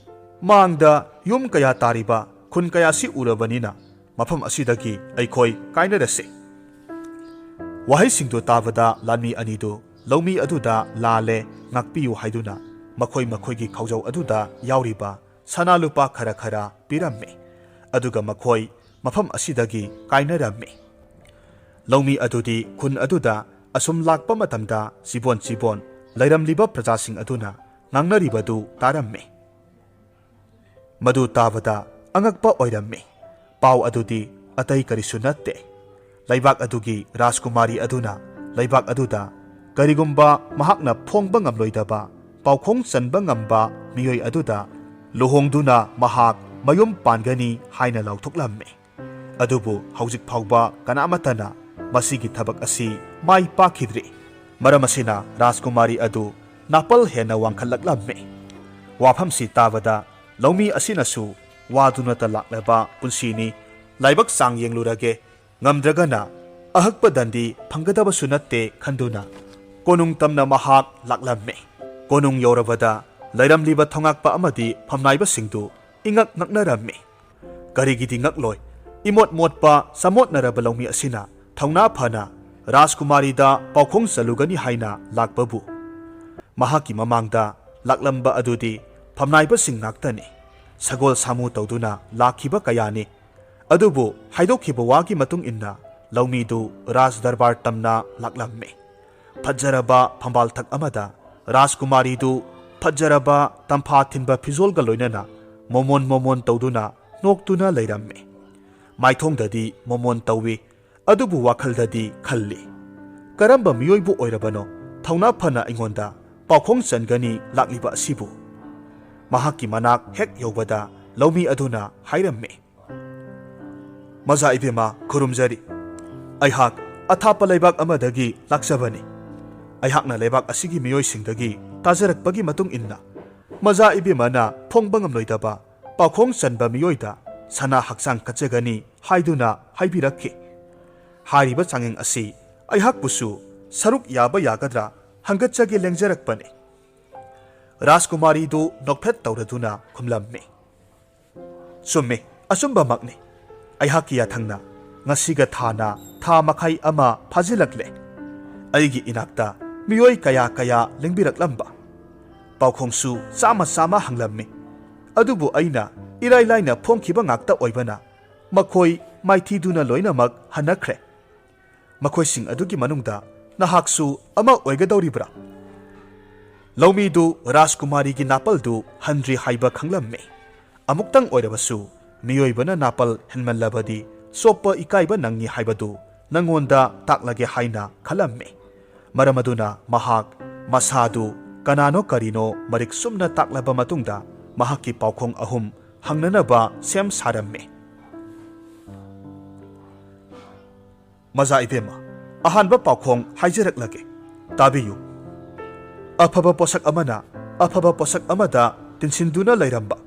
ꯃꯥꯡꯗ ꯌꯨꯝ ꯀꯌꯥ ꯇꯥꯔꯤꯕ ꯈꯨꯟ ꯀꯌꯥꯁꯤ ꯎꯔꯕꯅꯤꯅ ꯃꯐꯝ ꯑꯁꯤꯗꯒꯤ ꯑꯩꯈꯣꯏ ꯀꯥꯏꯅꯔꯁꯤ꯫" ꯋꯥꯍꯩꯁꯤꯡꯗꯨ ꯇꯥꯕꯗ ꯂꯥꯟꯃꯤ ꯑꯅꯤꯗꯨ ꯂꯧꯃꯤ ꯑꯗꯨꯗ ꯂꯥꯜꯂꯦ, ꯉꯥꯛꯄꯤꯌꯨ ꯍꯥꯏꯗꯨꯅ ꯃꯈꯣꯏ ꯃꯈꯣꯏꯒꯤ ꯈꯥꯎꯖꯥꯎ ꯑꯗꯨꯗ ꯌꯥꯎꯔꯤꯕ ꯁꯅꯥ ꯂꯨꯄꯥ ꯈꯔ ꯈꯔ ꯄꯤꯔꯝꯃꯤ꯫ ꯑꯗꯨꯒ ꯃꯈꯣꯏ ꯃꯐꯝ ꯑꯁꯤꯗꯒꯤ ꯀꯥꯏꯅꯔꯝꯃꯤ꯫ ꯂꯧꯃꯤ ꯑꯗꯨꯗꯤ ꯈꯨꯟ ꯑꯗꯨꯗ ꯑꯁꯨꯝ ꯂꯥꯛꯄ ꯃꯇꯝꯗ ꯆꯤꯕꯣꯟ ꯆꯤꯕꯣꯟ ꯂꯩꯔꯝꯂꯤꯕ ꯄ꯭ꯔꯖꯥꯁꯤꯡ ꯑꯗꯨꯅ ꯉꯥꯡꯅꯔꯤꯕꯗꯨ ꯇꯥꯔꯝꯃꯤ꯫ ꯃꯗꯨ ꯇꯥꯕꯗ ꯑꯉꯛꯄ ꯑꯣꯏꯔꯝꯃꯤ꯫ ꯄꯥꯎ ꯑꯗꯨꯗꯤ ꯑꯇꯩ ꯀꯔꯤꯁꯨ ꯅꯠꯇꯦ꯫ ꯂꯩꯕꯥꯛ ꯑꯗꯨꯒꯤ ꯔꯥꯖꯀꯨꯃꯥꯔꯤ ꯑꯗꯨꯅ ꯂꯩꯕꯥꯛ ꯑꯗꯨꯗ ꯀꯔꯤꯒꯨꯝꯕ ꯃꯍꯥꯛꯅ ꯐꯣꯡꯕ ꯉꯝꯂꯣꯏꯗꯕ ꯄꯥꯎꯈꯣꯡ ꯆꯟꯕ ꯉꯝꯕ ꯃꯤꯑꯣꯏ ꯑꯗꯨꯗ ꯂꯨꯍꯣꯡꯗꯨꯅ ꯃꯍꯥꯛ ꯃꯌꯨꯝ ꯄꯥꯟꯒꯅꯤ ꯍꯥꯏꯅ ꯂꯥꯎꯊꯣꯛꯂꯝꯃꯤ꯫ ꯑꯗꯨꯕꯨ ꯍꯧꯖꯤꯛ ꯐꯥꯎꯕ ꯀꯅꯥꯃꯠꯇꯅ ꯃꯁꯤꯒꯤ ꯊꯕꯛ ꯑꯁꯤ ꯃꯥꯏ ꯄꯥꯛꯈꯤꯗ꯭ꯔꯤ꯫ ꯃꯔꯝ ꯑꯁꯤꯅ ꯔꯥꯖꯀꯨꯃꯥꯔꯤ ꯑꯗꯨ ꯅꯥꯄꯜ ꯍꯦꯟꯅ ꯋꯥꯡꯈꯠꯂꯛꯂꯝꯃꯤ꯫ ꯋꯥꯐꯝꯁꯤ ꯇꯥꯕꯗ ꯂꯧꯃꯤ ꯑꯁꯤꯅꯁꯨ ꯋꯥꯗꯨꯅꯇ ꯂꯥꯛꯂꯕ ꯄꯨꯟꯁꯤꯅꯤ, ꯂꯥꯏꯕꯛ ꯆꯥꯡ ꯌꯦꯡꯂꯨꯔꯒꯦ, ꯉꯝꯗ꯭ꯔꯒꯅ ꯑꯍꯛꯄ ꯗꯟꯗꯤ ꯐꯪꯒꯗꯕꯁꯨ ꯅꯠꯇꯦ ꯈꯟꯗꯨꯅ ꯀꯣꯅꯨꯡ ꯇꯝꯅ ꯃꯍꯥꯛ ꯂꯥꯛꯂꯝꯃꯤ꯫ ꯀꯣꯅꯨꯡ ꯌꯧꯔꯕꯗ ꯂꯩꯔꯝꯂꯤꯕ ꯊꯧꯉꯥꯛꯄ ꯑꯃꯗꯤ ꯐꯝꯅꯥꯏꯕꯁꯤꯡꯗꯨ ꯏꯉꯛ ꯉꯛꯅꯔꯝꯃꯤ꯫ ꯀꯔꯤꯒꯤꯗꯤ ꯉꯛꯂꯣꯏ? ꯏꯃꯣꯠ ꯃꯣꯠꯄ ꯆꯃꯣꯠꯅꯔꯕ ꯂꯧꯃꯤ ꯑꯁꯤꯅ ꯊꯧꯅꯥ ꯐꯅ ꯔꯥꯖꯀꯨꯃꯥꯔꯤꯗ ꯄꯥꯎꯈꯣꯡ ꯆꯜꯂꯨꯒꯅꯤ ꯍꯥꯏꯅ ꯂꯥꯛꯄꯕꯨ꯫ ꯃꯍꯥꯛꯀꯤ ꯃꯃꯥꯡꯗ ꯂꯥꯛꯂꯝꯕ ꯑꯗꯨꯗꯤ ꯐꯝꯅꯥꯏꯕꯁꯤꯡ ꯉꯥꯛꯇꯅꯤ꯫ ꯁꯒꯣꯜ ꯁꯥꯃꯨ ꯇꯧꯗꯨꯅ ꯂꯥꯛꯈꯤꯕ ꯀꯌꯥꯅꯤ꯫ ꯑꯗꯨꯕꯨ ꯍꯥꯏꯗꯣꯛꯈꯤꯕ ꯋꯥꯒꯤ ꯃꯇꯨꯡ ꯏꯟꯅ ꯂꯧꯃꯤꯗꯨ ꯔꯥꯖ ꯗꯔꯕꯥꯔ ꯇꯝꯅ ꯂꯥꯛꯂꯝꯃꯤ꯫ ꯐꯖꯔꯕ ꯐꯝꯕꯥꯜꯊꯛ ꯑꯃꯗ ꯔꯥꯖꯀꯨꯃꯥꯔꯤꯗꯨ ꯐꯖꯔꯕ ꯇꯝꯐꯥ ꯊꯤꯟꯕ ꯐꯤꯖꯣꯜꯒ ꯂꯣꯏꯅꯅ ꯃꯣꯃꯣꯟ ꯃꯣꯃꯣꯟ ꯇꯧꯗꯨꯅ ꯅꯣꯛꯇꯨꯅ ꯂꯩꯔꯝꯃꯤ꯫ ꯃꯥꯏꯊꯣꯡꯗꯗꯤ ꯃꯣꯃꯣꯟ ꯇꯧꯏ, ꯑꯗꯨꯕꯨ ꯋꯥꯈꯜꯗꯗꯤ ꯈꯜꯂꯤ, "ꯀꯔꯝꯕ ꯃꯤꯑꯣꯏꯕꯨ ꯑꯣꯏꯔꯕꯅꯣ ꯊꯧꯅꯥ ꯐꯅ ꯑꯩꯉꯣꯟꯗ ꯄꯥꯎꯈꯣꯡ ꯆꯟꯒꯅꯤ ꯂꯥꯛꯂꯤꯕ ꯑꯁꯤꯕꯨ?" ꯃꯍꯥꯛꯀꯤ ꯃꯅꯥꯛ ꯍꯦꯛ ꯌꯧꯕꯗ ꯂꯧꯃꯤ ꯑꯗꯨꯅ ꯍꯥꯏꯔꯝꯃꯤ, "ꯃꯖꯥ ꯏꯕꯦꯝꯃ, ꯈꯨꯔꯨꯝꯖꯔꯤ꯫ ꯑꯩꯍꯥꯛ ꯑꯊꯥꯞꯄ ꯂꯩꯕꯥꯛ ꯑꯃꯗꯒꯤ ꯂꯥꯛꯆꯕꯅꯤ꯫ ꯑꯩꯍꯥꯛꯅ ꯂꯩꯕꯥꯛ ꯑꯁꯤꯒꯤ ꯃꯤꯑꯣꯏꯁꯤꯡꯗꯒꯤ ꯇꯥꯖꯔꯛꯄꯒꯤ ꯃꯇꯨꯡ ꯏꯟꯅ, ꯃꯖꯥ ꯏꯕꯦꯝꯃꯅ ꯐꯣꯡꯕ ꯉꯝꯂꯣꯏꯗꯕ ꯄꯥꯎꯈꯣꯡ ꯆꯟꯕ ꯃꯤꯑꯣꯏꯗ ꯁꯅꯥ ꯍꯛꯆꯥꯡ ꯀꯠꯆꯒꯅꯤ ꯍꯥꯏꯗꯨꯅ ꯍꯥꯏꯕꯤꯔꯛꯈꯤ꯫ ꯍꯥꯏꯔꯤꯕ ꯆꯥꯡꯌꯦꯡ ꯑꯁꯤ ꯑꯩꯍꯥꯛꯄꯨꯁꯨ ꯁꯔꯨꯛ ꯌꯥꯕ ꯌꯥꯒꯗ꯭ꯔꯥ ꯍꯪꯒꯠꯆꯒꯦ ꯂꯦꯡꯖꯔꯛꯄꯅꯤ꯫" ꯔꯥꯖꯀꯨꯃꯥꯔꯤꯗꯨ ꯅꯣꯛꯐꯦꯠ ꯇꯧꯔꯗꯨꯅ ꯈꯨꯝꯂꯝꯃꯤ, "ꯆꯨꯝꯃꯤ, ꯑꯆꯨꯝꯕꯃꯛꯅꯤ꯫ ꯑꯩꯍꯥꯛꯀꯤ ꯌꯥꯊꯪꯅ ꯉꯁꯤꯒ ꯊꯥꯅ ꯊꯥ ꯃꯈꯥꯏ ꯑꯃ ꯐꯥꯖꯤꯜꯂꯛꯂꯦ꯫ ꯑꯩꯒꯤ ꯏꯅꯥꯛꯇ ꯃꯤꯑꯣꯏ ꯀꯌꯥ ꯀꯌꯥ ꯂꯦꯡꯕꯤꯔꯛꯂꯝꯕ, ꯄꯥꯎꯈꯣꯡꯁꯨ ꯆꯥꯝꯃ ꯆꯥꯝꯃ ꯍꯪꯂꯝꯃꯤ꯫ ꯑꯗꯨꯕꯨ ꯑꯩꯅ ꯏꯔꯥꯏ ꯂꯥꯏꯅ ꯐꯣꯡꯈꯤꯕ ꯉꯥꯛꯇ ꯑꯣꯏꯕꯅ ꯃꯈꯣꯏ ꯃꯥꯏꯊꯤꯗꯨꯅ ꯂꯣꯏꯅꯃꯛ ꯍꯟꯅꯈ꯭ꯔꯦ꯫ ꯃꯈꯣꯏꯁꯤꯡ ꯑꯗꯨꯒꯤ ꯃꯅꯨꯡꯗ ꯅꯍꯥꯛꯁꯨ ꯑꯃ ꯑꯣꯏꯒꯗꯧꯔꯤꯕ꯭ꯔꯥ? ꯂꯧꯃꯤꯗꯨ ꯔꯥꯖꯀꯨꯃꯥꯔꯤꯒꯤ ꯅꯥꯄꯜꯗꯨ ꯍꯟꯗ꯭ꯔꯤ ꯍꯥꯏꯕ ꯈꯪꯂꯝꯃꯤ꯫ ꯑꯃꯨꯛꯇꯪ ꯑꯣꯏꯔꯕꯁꯨ ꯃꯤꯑꯣꯏꯕꯅ ꯅꯥꯄꯜ ꯍꯦꯟꯃꯜꯂꯕꯗꯤ ꯆꯣꯞꯄ ꯏꯀꯥꯏꯕ ꯅꯪꯉꯤ ꯍꯥꯏꯕꯗꯨ ꯅꯪꯉꯣꯟꯗ ꯇꯥꯛꯂꯒꯦ ꯍꯥꯏꯅ ꯈꯜꯂꯝꯃꯤ꯫ ꯃꯔꯝ ꯑꯗꯨꯅ ꯃꯍꯥꯛ ꯃꯁꯥꯗꯨ ꯀꯅꯥꯅꯣ ꯀꯔꯤꯅꯣ ꯃꯔꯤꯛ ꯆꯨꯝꯅ ꯇꯥꯛꯂꯕ ꯃꯇꯨꯡꯗ ꯃꯍꯥꯛꯀꯤ ꯄꯥꯎꯈꯣꯡ ꯑꯍꯨꯝ ꯍꯪꯅꯅꯕ ꯁꯦꯝ ꯁꯥꯔꯝꯃꯤ꯫ ꯃꯖꯥ ꯏꯕꯦꯝꯃ, ꯑꯍꯥꯟꯕ ꯄꯥꯎꯈꯣꯡ ꯍꯥꯏꯖꯔꯛꯂꯒꯦ, ꯇꯥꯕꯤꯌꯨ꯫ ꯑꯐꯕ ꯄꯣꯠꯁꯛ ꯑꯃꯅ ꯑꯐꯕ ꯄꯣꯠꯁꯛ ꯑꯃꯗ ꯇꯤꯟꯁꯤꯟꯗꯨꯅ ꯂꯩꯔꯝꯕ,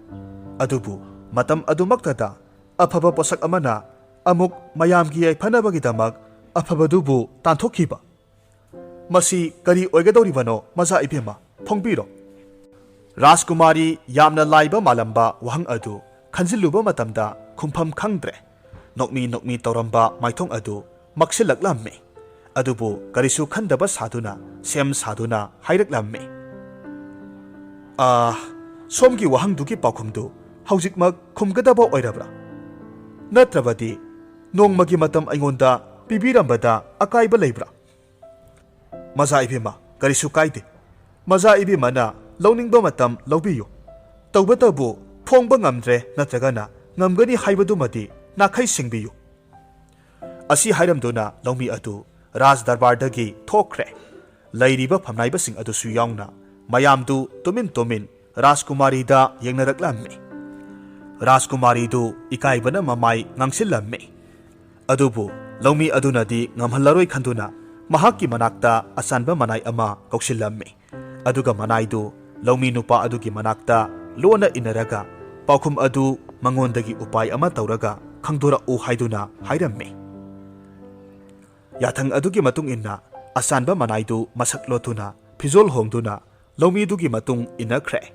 ꯑꯗꯨꯕꯨ ꯃꯇꯝ ꯑꯗꯨꯃꯛꯇꯗ ꯑꯐꯕ ꯄꯣꯠꯁꯛ ꯑꯃꯅ ꯑꯃꯨꯛ ꯃꯌꯥꯝꯒꯤ ꯌꯥꯏꯐꯅꯕꯒꯤꯗꯃꯛ ꯑꯐꯕꯗꯨꯕꯨ ꯇꯥꯟꯊꯣꯛꯈꯤꯕ꯫ ꯃꯁꯤ ꯀꯔꯤ ꯑꯣꯏꯒꯗꯧꯔꯤꯕꯅꯣ, ꯃꯖꯥ ꯏꯕꯦꯝꯃ? ꯐꯣꯡꯕꯤꯔꯣ꯫ ꯔꯥꯖꯀꯨꯃꯥꯔꯤ ꯌꯥꯝꯅ ꯂꯥꯏꯕ ꯃꯥꯜꯂꯝꯕ ꯋꯥꯍꯪ ꯑꯗꯨ ꯈꯟꯖꯤꯜꯂꯨꯕ ꯃꯇꯝꯗ ꯈꯨꯝꯐꯝ ꯈꯪꯗ꯭ꯔꯦ꯫ ꯅꯣꯛꯃꯤ ꯅꯣꯛꯃꯤ ꯇꯧꯔꯝꯕ ꯃꯥꯏꯊꯣꯡ ꯑꯗꯨ ꯃꯛꯁꯤꯜꯂꯛꯂꯝꯃꯤ꯫ ꯑꯗꯨꯕꯨ ꯀꯔꯤꯁꯨ ꯈꯟꯗꯕ ꯁꯥꯗꯨꯅ, ꯁꯦꯝ ꯁꯥꯗꯨꯅ ꯍꯥꯏꯔꯛꯂꯝꯃꯤ꯫ "ꯑꯥ, ꯁꯣꯝꯒꯤ ꯋꯥꯍꯪꯗꯨꯒꯤ ꯄꯥꯎꯈꯨꯝꯗꯨ ꯍꯧꯖꯤꯛꯃꯛ ꯈꯨꯝꯒꯗꯕ ꯑꯣꯏꯔꯕ꯭ꯔꯥ? ꯅꯠꯇ꯭ꯔꯕꯗꯤ ꯅꯣꯡꯃꯒꯤ ꯃꯇꯝ ꯑꯩꯉꯣꯟꯗ ꯄꯤꯕꯤꯔꯝꯕꯗ ꯑꯀꯥꯏꯕ ꯂꯩꯕ꯭ꯔꯥ?" "ꯃꯖꯥ ꯏꯕꯦꯝꯃ, ꯀꯔꯤꯁꯨ ꯀꯥꯏꯗꯦ꯫ ꯃꯖꯥ ꯏꯕꯦꯝꯃꯅ ꯂꯧꯅꯤꯡꯕ ꯃꯇꯝ ꯂꯧꯕꯤꯌꯨ꯫ ꯇꯧꯕꯇꯕꯨ ꯐꯣꯡꯕ ꯉꯝꯗ꯭ꯔꯦ ꯅꯠꯇ꯭ꯔꯒꯅ ꯉꯝꯒꯅꯤ ꯍꯥꯏꯕꯗꯨꯃꯗꯤ ꯅꯥꯈꯩ ꯁꯤꯡꯕꯤꯌꯨ꯫" ꯑꯁꯤ ꯍꯥꯏꯔꯝꯗꯨꯅ ꯂꯧꯃꯤ ꯑꯗꯨ ꯔꯥꯖ ꯗꯔꯕꯥꯔꯗꯒꯤ ꯊꯣꯛꯈ꯭ꯔꯦ꯫ ꯂꯩꯔꯤꯕ ꯐꯝꯅꯥꯏꯕꯁꯤꯡ ꯑꯗꯨꯁꯨ ꯌꯥꯎꯅ ꯃꯌꯥꯝꯗꯨ ꯇꯨꯃꯤꯟ ꯇꯨꯃꯤꯟ ꯔꯥꯖꯀꯨꯃꯥꯔꯤꯗ ꯌꯦꯡꯅꯔꯛꯂꯝꯃꯤ꯫ ꯔꯥꯖꯀꯨꯃꯥꯔꯤꯗꯨ ꯏꯀꯥꯏꯕꯅ ꯃꯃꯥꯏ ꯉꯥꯡꯁꯤꯜꯂꯝꯃꯤ꯫ ꯑꯗꯨꯕꯨ ꯂꯧꯃꯤ ꯑꯗꯨꯅꯗꯤ ꯉꯝꯍꯜꯂꯔꯣꯏ ꯈꯟꯗꯨꯅ ꯃꯍꯥꯛꯀꯤ ꯃꯅꯥꯛꯇ ꯑꯆꯥꯟꯕ ꯃꯅꯥꯏ ꯑꯃ ꯀꯧꯁꯤꯜꯂꯝꯃꯤ꯫ ꯑꯗꯨꯒ ꯃꯅꯥꯏꯗꯨ ꯂꯧꯃꯤ ꯅꯨꯄꯥ ꯑꯗꯨꯒꯤ ꯃꯅꯥꯛꯇ ꯂꯣꯟꯅ ꯏꯟꯅꯔꯒ ꯄꯥꯎꯈꯨꯝ ꯑꯗꯨ ꯃꯉꯣꯟꯗꯒꯤ ꯎꯄꯥꯏ ꯑꯃ ꯇꯧꯔꯒ ꯈꯪꯗꯣꯔꯛꯎ ꯍꯥꯏꯗꯨꯅ ꯍꯥꯏꯔꯝꯃꯤ꯫ ꯌꯥꯊꯪ ꯑꯗꯨꯒꯤ ꯃꯇꯨꯡ ꯏꯟꯅ ꯑꯆꯥꯟꯕ ꯃꯅꯥꯏꯗꯨ ꯃꯁꯛ ꯂꯣꯠꯇꯨꯅ ꯐꯤꯖꯣꯜ ꯍꯣꯡꯗꯨꯅ ꯂꯧꯃꯤꯗꯨꯒꯤ ꯃꯇꯨꯡ ꯏꯟꯅꯈ꯭ꯔꯦ꯫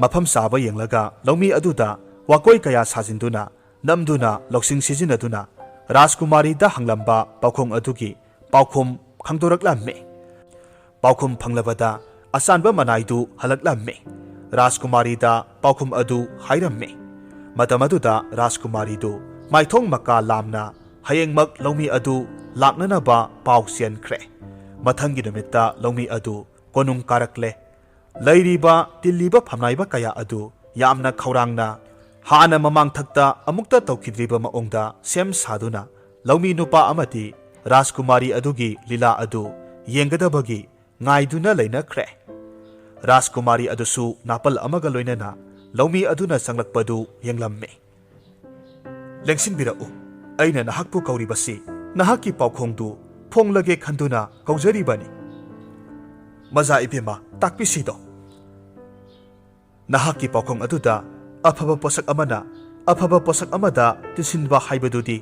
ꯃꯐꯝ ꯆꯥꯕ ꯌꯦꯡꯂꯒ ꯂꯧꯃꯤ ꯑꯗꯨꯗ ꯋꯥꯀꯣꯏ ꯀꯌꯥ ꯁꯥꯖꯤꯟꯗꯨꯅ ꯅꯝꯗꯨꯅ ꯂꯧꯁꯤꯡ ꯁꯤꯖꯤꯟꯅꯗꯨꯅ ꯔꯥꯖꯀꯨꯃꯥꯔꯤꯗ ꯍꯪꯂꯝꯕ ꯄꯥꯎꯈꯣꯡ ꯑꯗꯨꯒꯤ ꯄꯥꯎꯈꯨꯝ ꯈꯪꯗꯣꯔꯛꯂꯝꯃꯤ꯫ ꯄꯥꯎꯈꯨꯝ ꯐꯪꯂꯕꯗ ꯑꯆꯥꯟꯕ ꯃꯅꯥꯏꯗꯨ ꯍꯜꯂꯛꯂꯝꯃꯤ꯫ ꯔꯥꯖꯀꯨꯃꯥꯔꯤꯗ ꯄꯥꯎꯈꯨꯝ ꯑꯗꯨ ꯍꯥꯏꯔꯝꯃꯤ꯫ ꯃꯇꯝ ꯑꯗꯨꯗ ꯔꯥꯖꯀꯨꯃꯥꯔꯤꯗꯨ ꯃꯥꯏꯊꯣꯡ ꯃꯀꯥ ꯂꯥꯝꯅ ꯍꯌꯦꯡꯃꯛ ꯂꯧꯃꯤ ꯑꯗꯨ ꯂꯥꯛꯅꯅꯕ ꯄꯥꯎ ꯆꯦꯟꯈ꯭ꯔꯦ꯫ ꯃꯊꯪꯒꯤ ꯅꯨꯃꯤꯠꯇ ꯂꯧꯃꯤ ꯑꯗꯨ ꯀꯣꯅꯨꯡ ꯀꯥꯔꯛꯂꯦ꯫ ꯂꯩꯔꯤꯕ ꯇꯤꯜꯂꯤꯕ ꯐꯝꯅꯥꯏꯕ ꯀꯌꯥ ꯑꯗꯨ ꯌꯥꯝꯅ ꯈꯧꯔꯥꯡꯅ ꯍꯥꯟꯅ ꯃꯃꯥꯡꯊꯛꯇ ꯑꯃꯨꯛꯇ ꯇꯧꯈꯤꯗ꯭ꯔꯤꯕ ꯃꯑꯣꯡꯗ ꯁꯦꯝ ꯁꯥꯗꯨꯅ ꯂꯧꯃꯤ ꯅꯨꯄꯥ ꯑꯃꯗꯤ ꯔꯥꯖꯀꯨꯃꯥꯔꯤ ꯑꯗꯨꯒꯤ ꯂꯤꯂꯥ ꯑꯗꯨ ꯌꯦꯡꯒꯗꯕꯒꯤ ꯉꯥꯏꯗꯨꯅ ꯂꯩꯅꯈ꯭ꯔꯦ꯫ ꯔꯥꯖꯀꯨꯃꯥꯔꯤ ꯑꯗꯨꯁꯨ ꯅꯥꯄꯜ ꯑꯃꯒ ꯂꯣꯏꯅꯅ ꯂꯧꯃꯤ ꯑꯗꯨꯅ ꯆꯪꯂꯛꯄꯗꯨ ꯌꯦꯡꯂꯝꯃꯤ꯫ "ꯂꯦꯡꯁꯤꯟꯕꯤꯔꯛꯎ, ꯑꯩꯅ ꯅꯍꯥꯛꯄꯨ ꯀꯧꯔꯤꯕꯁꯤ ꯅꯍꯥꯛꯀꯤ ꯄꯥꯎꯈꯣꯡꯗꯨ ꯐꯣꯡꯂꯒꯦ ꯈꯟꯗꯨꯅ ꯀꯧꯖꯔꯤꯕꯅꯤ꯫" "ꯃꯖꯥ ꯏꯕꯦꯝꯃ, ꯇꯥꯛꯄꯤꯁꯤꯗꯣ꯫" "ꯅꯍꯥꯛꯀꯤ ꯄꯥꯎꯈꯣꯡ ꯑꯗꯨꯗ ꯑꯐꯕ ꯄꯣꯠꯁꯛ ꯑꯃꯅ ꯑꯐꯕ ꯄꯣꯠꯁꯛ ꯑꯃꯗ ꯇꯤꯟꯁꯤꯟꯕ ꯍꯥꯏꯕꯗꯨꯗꯤ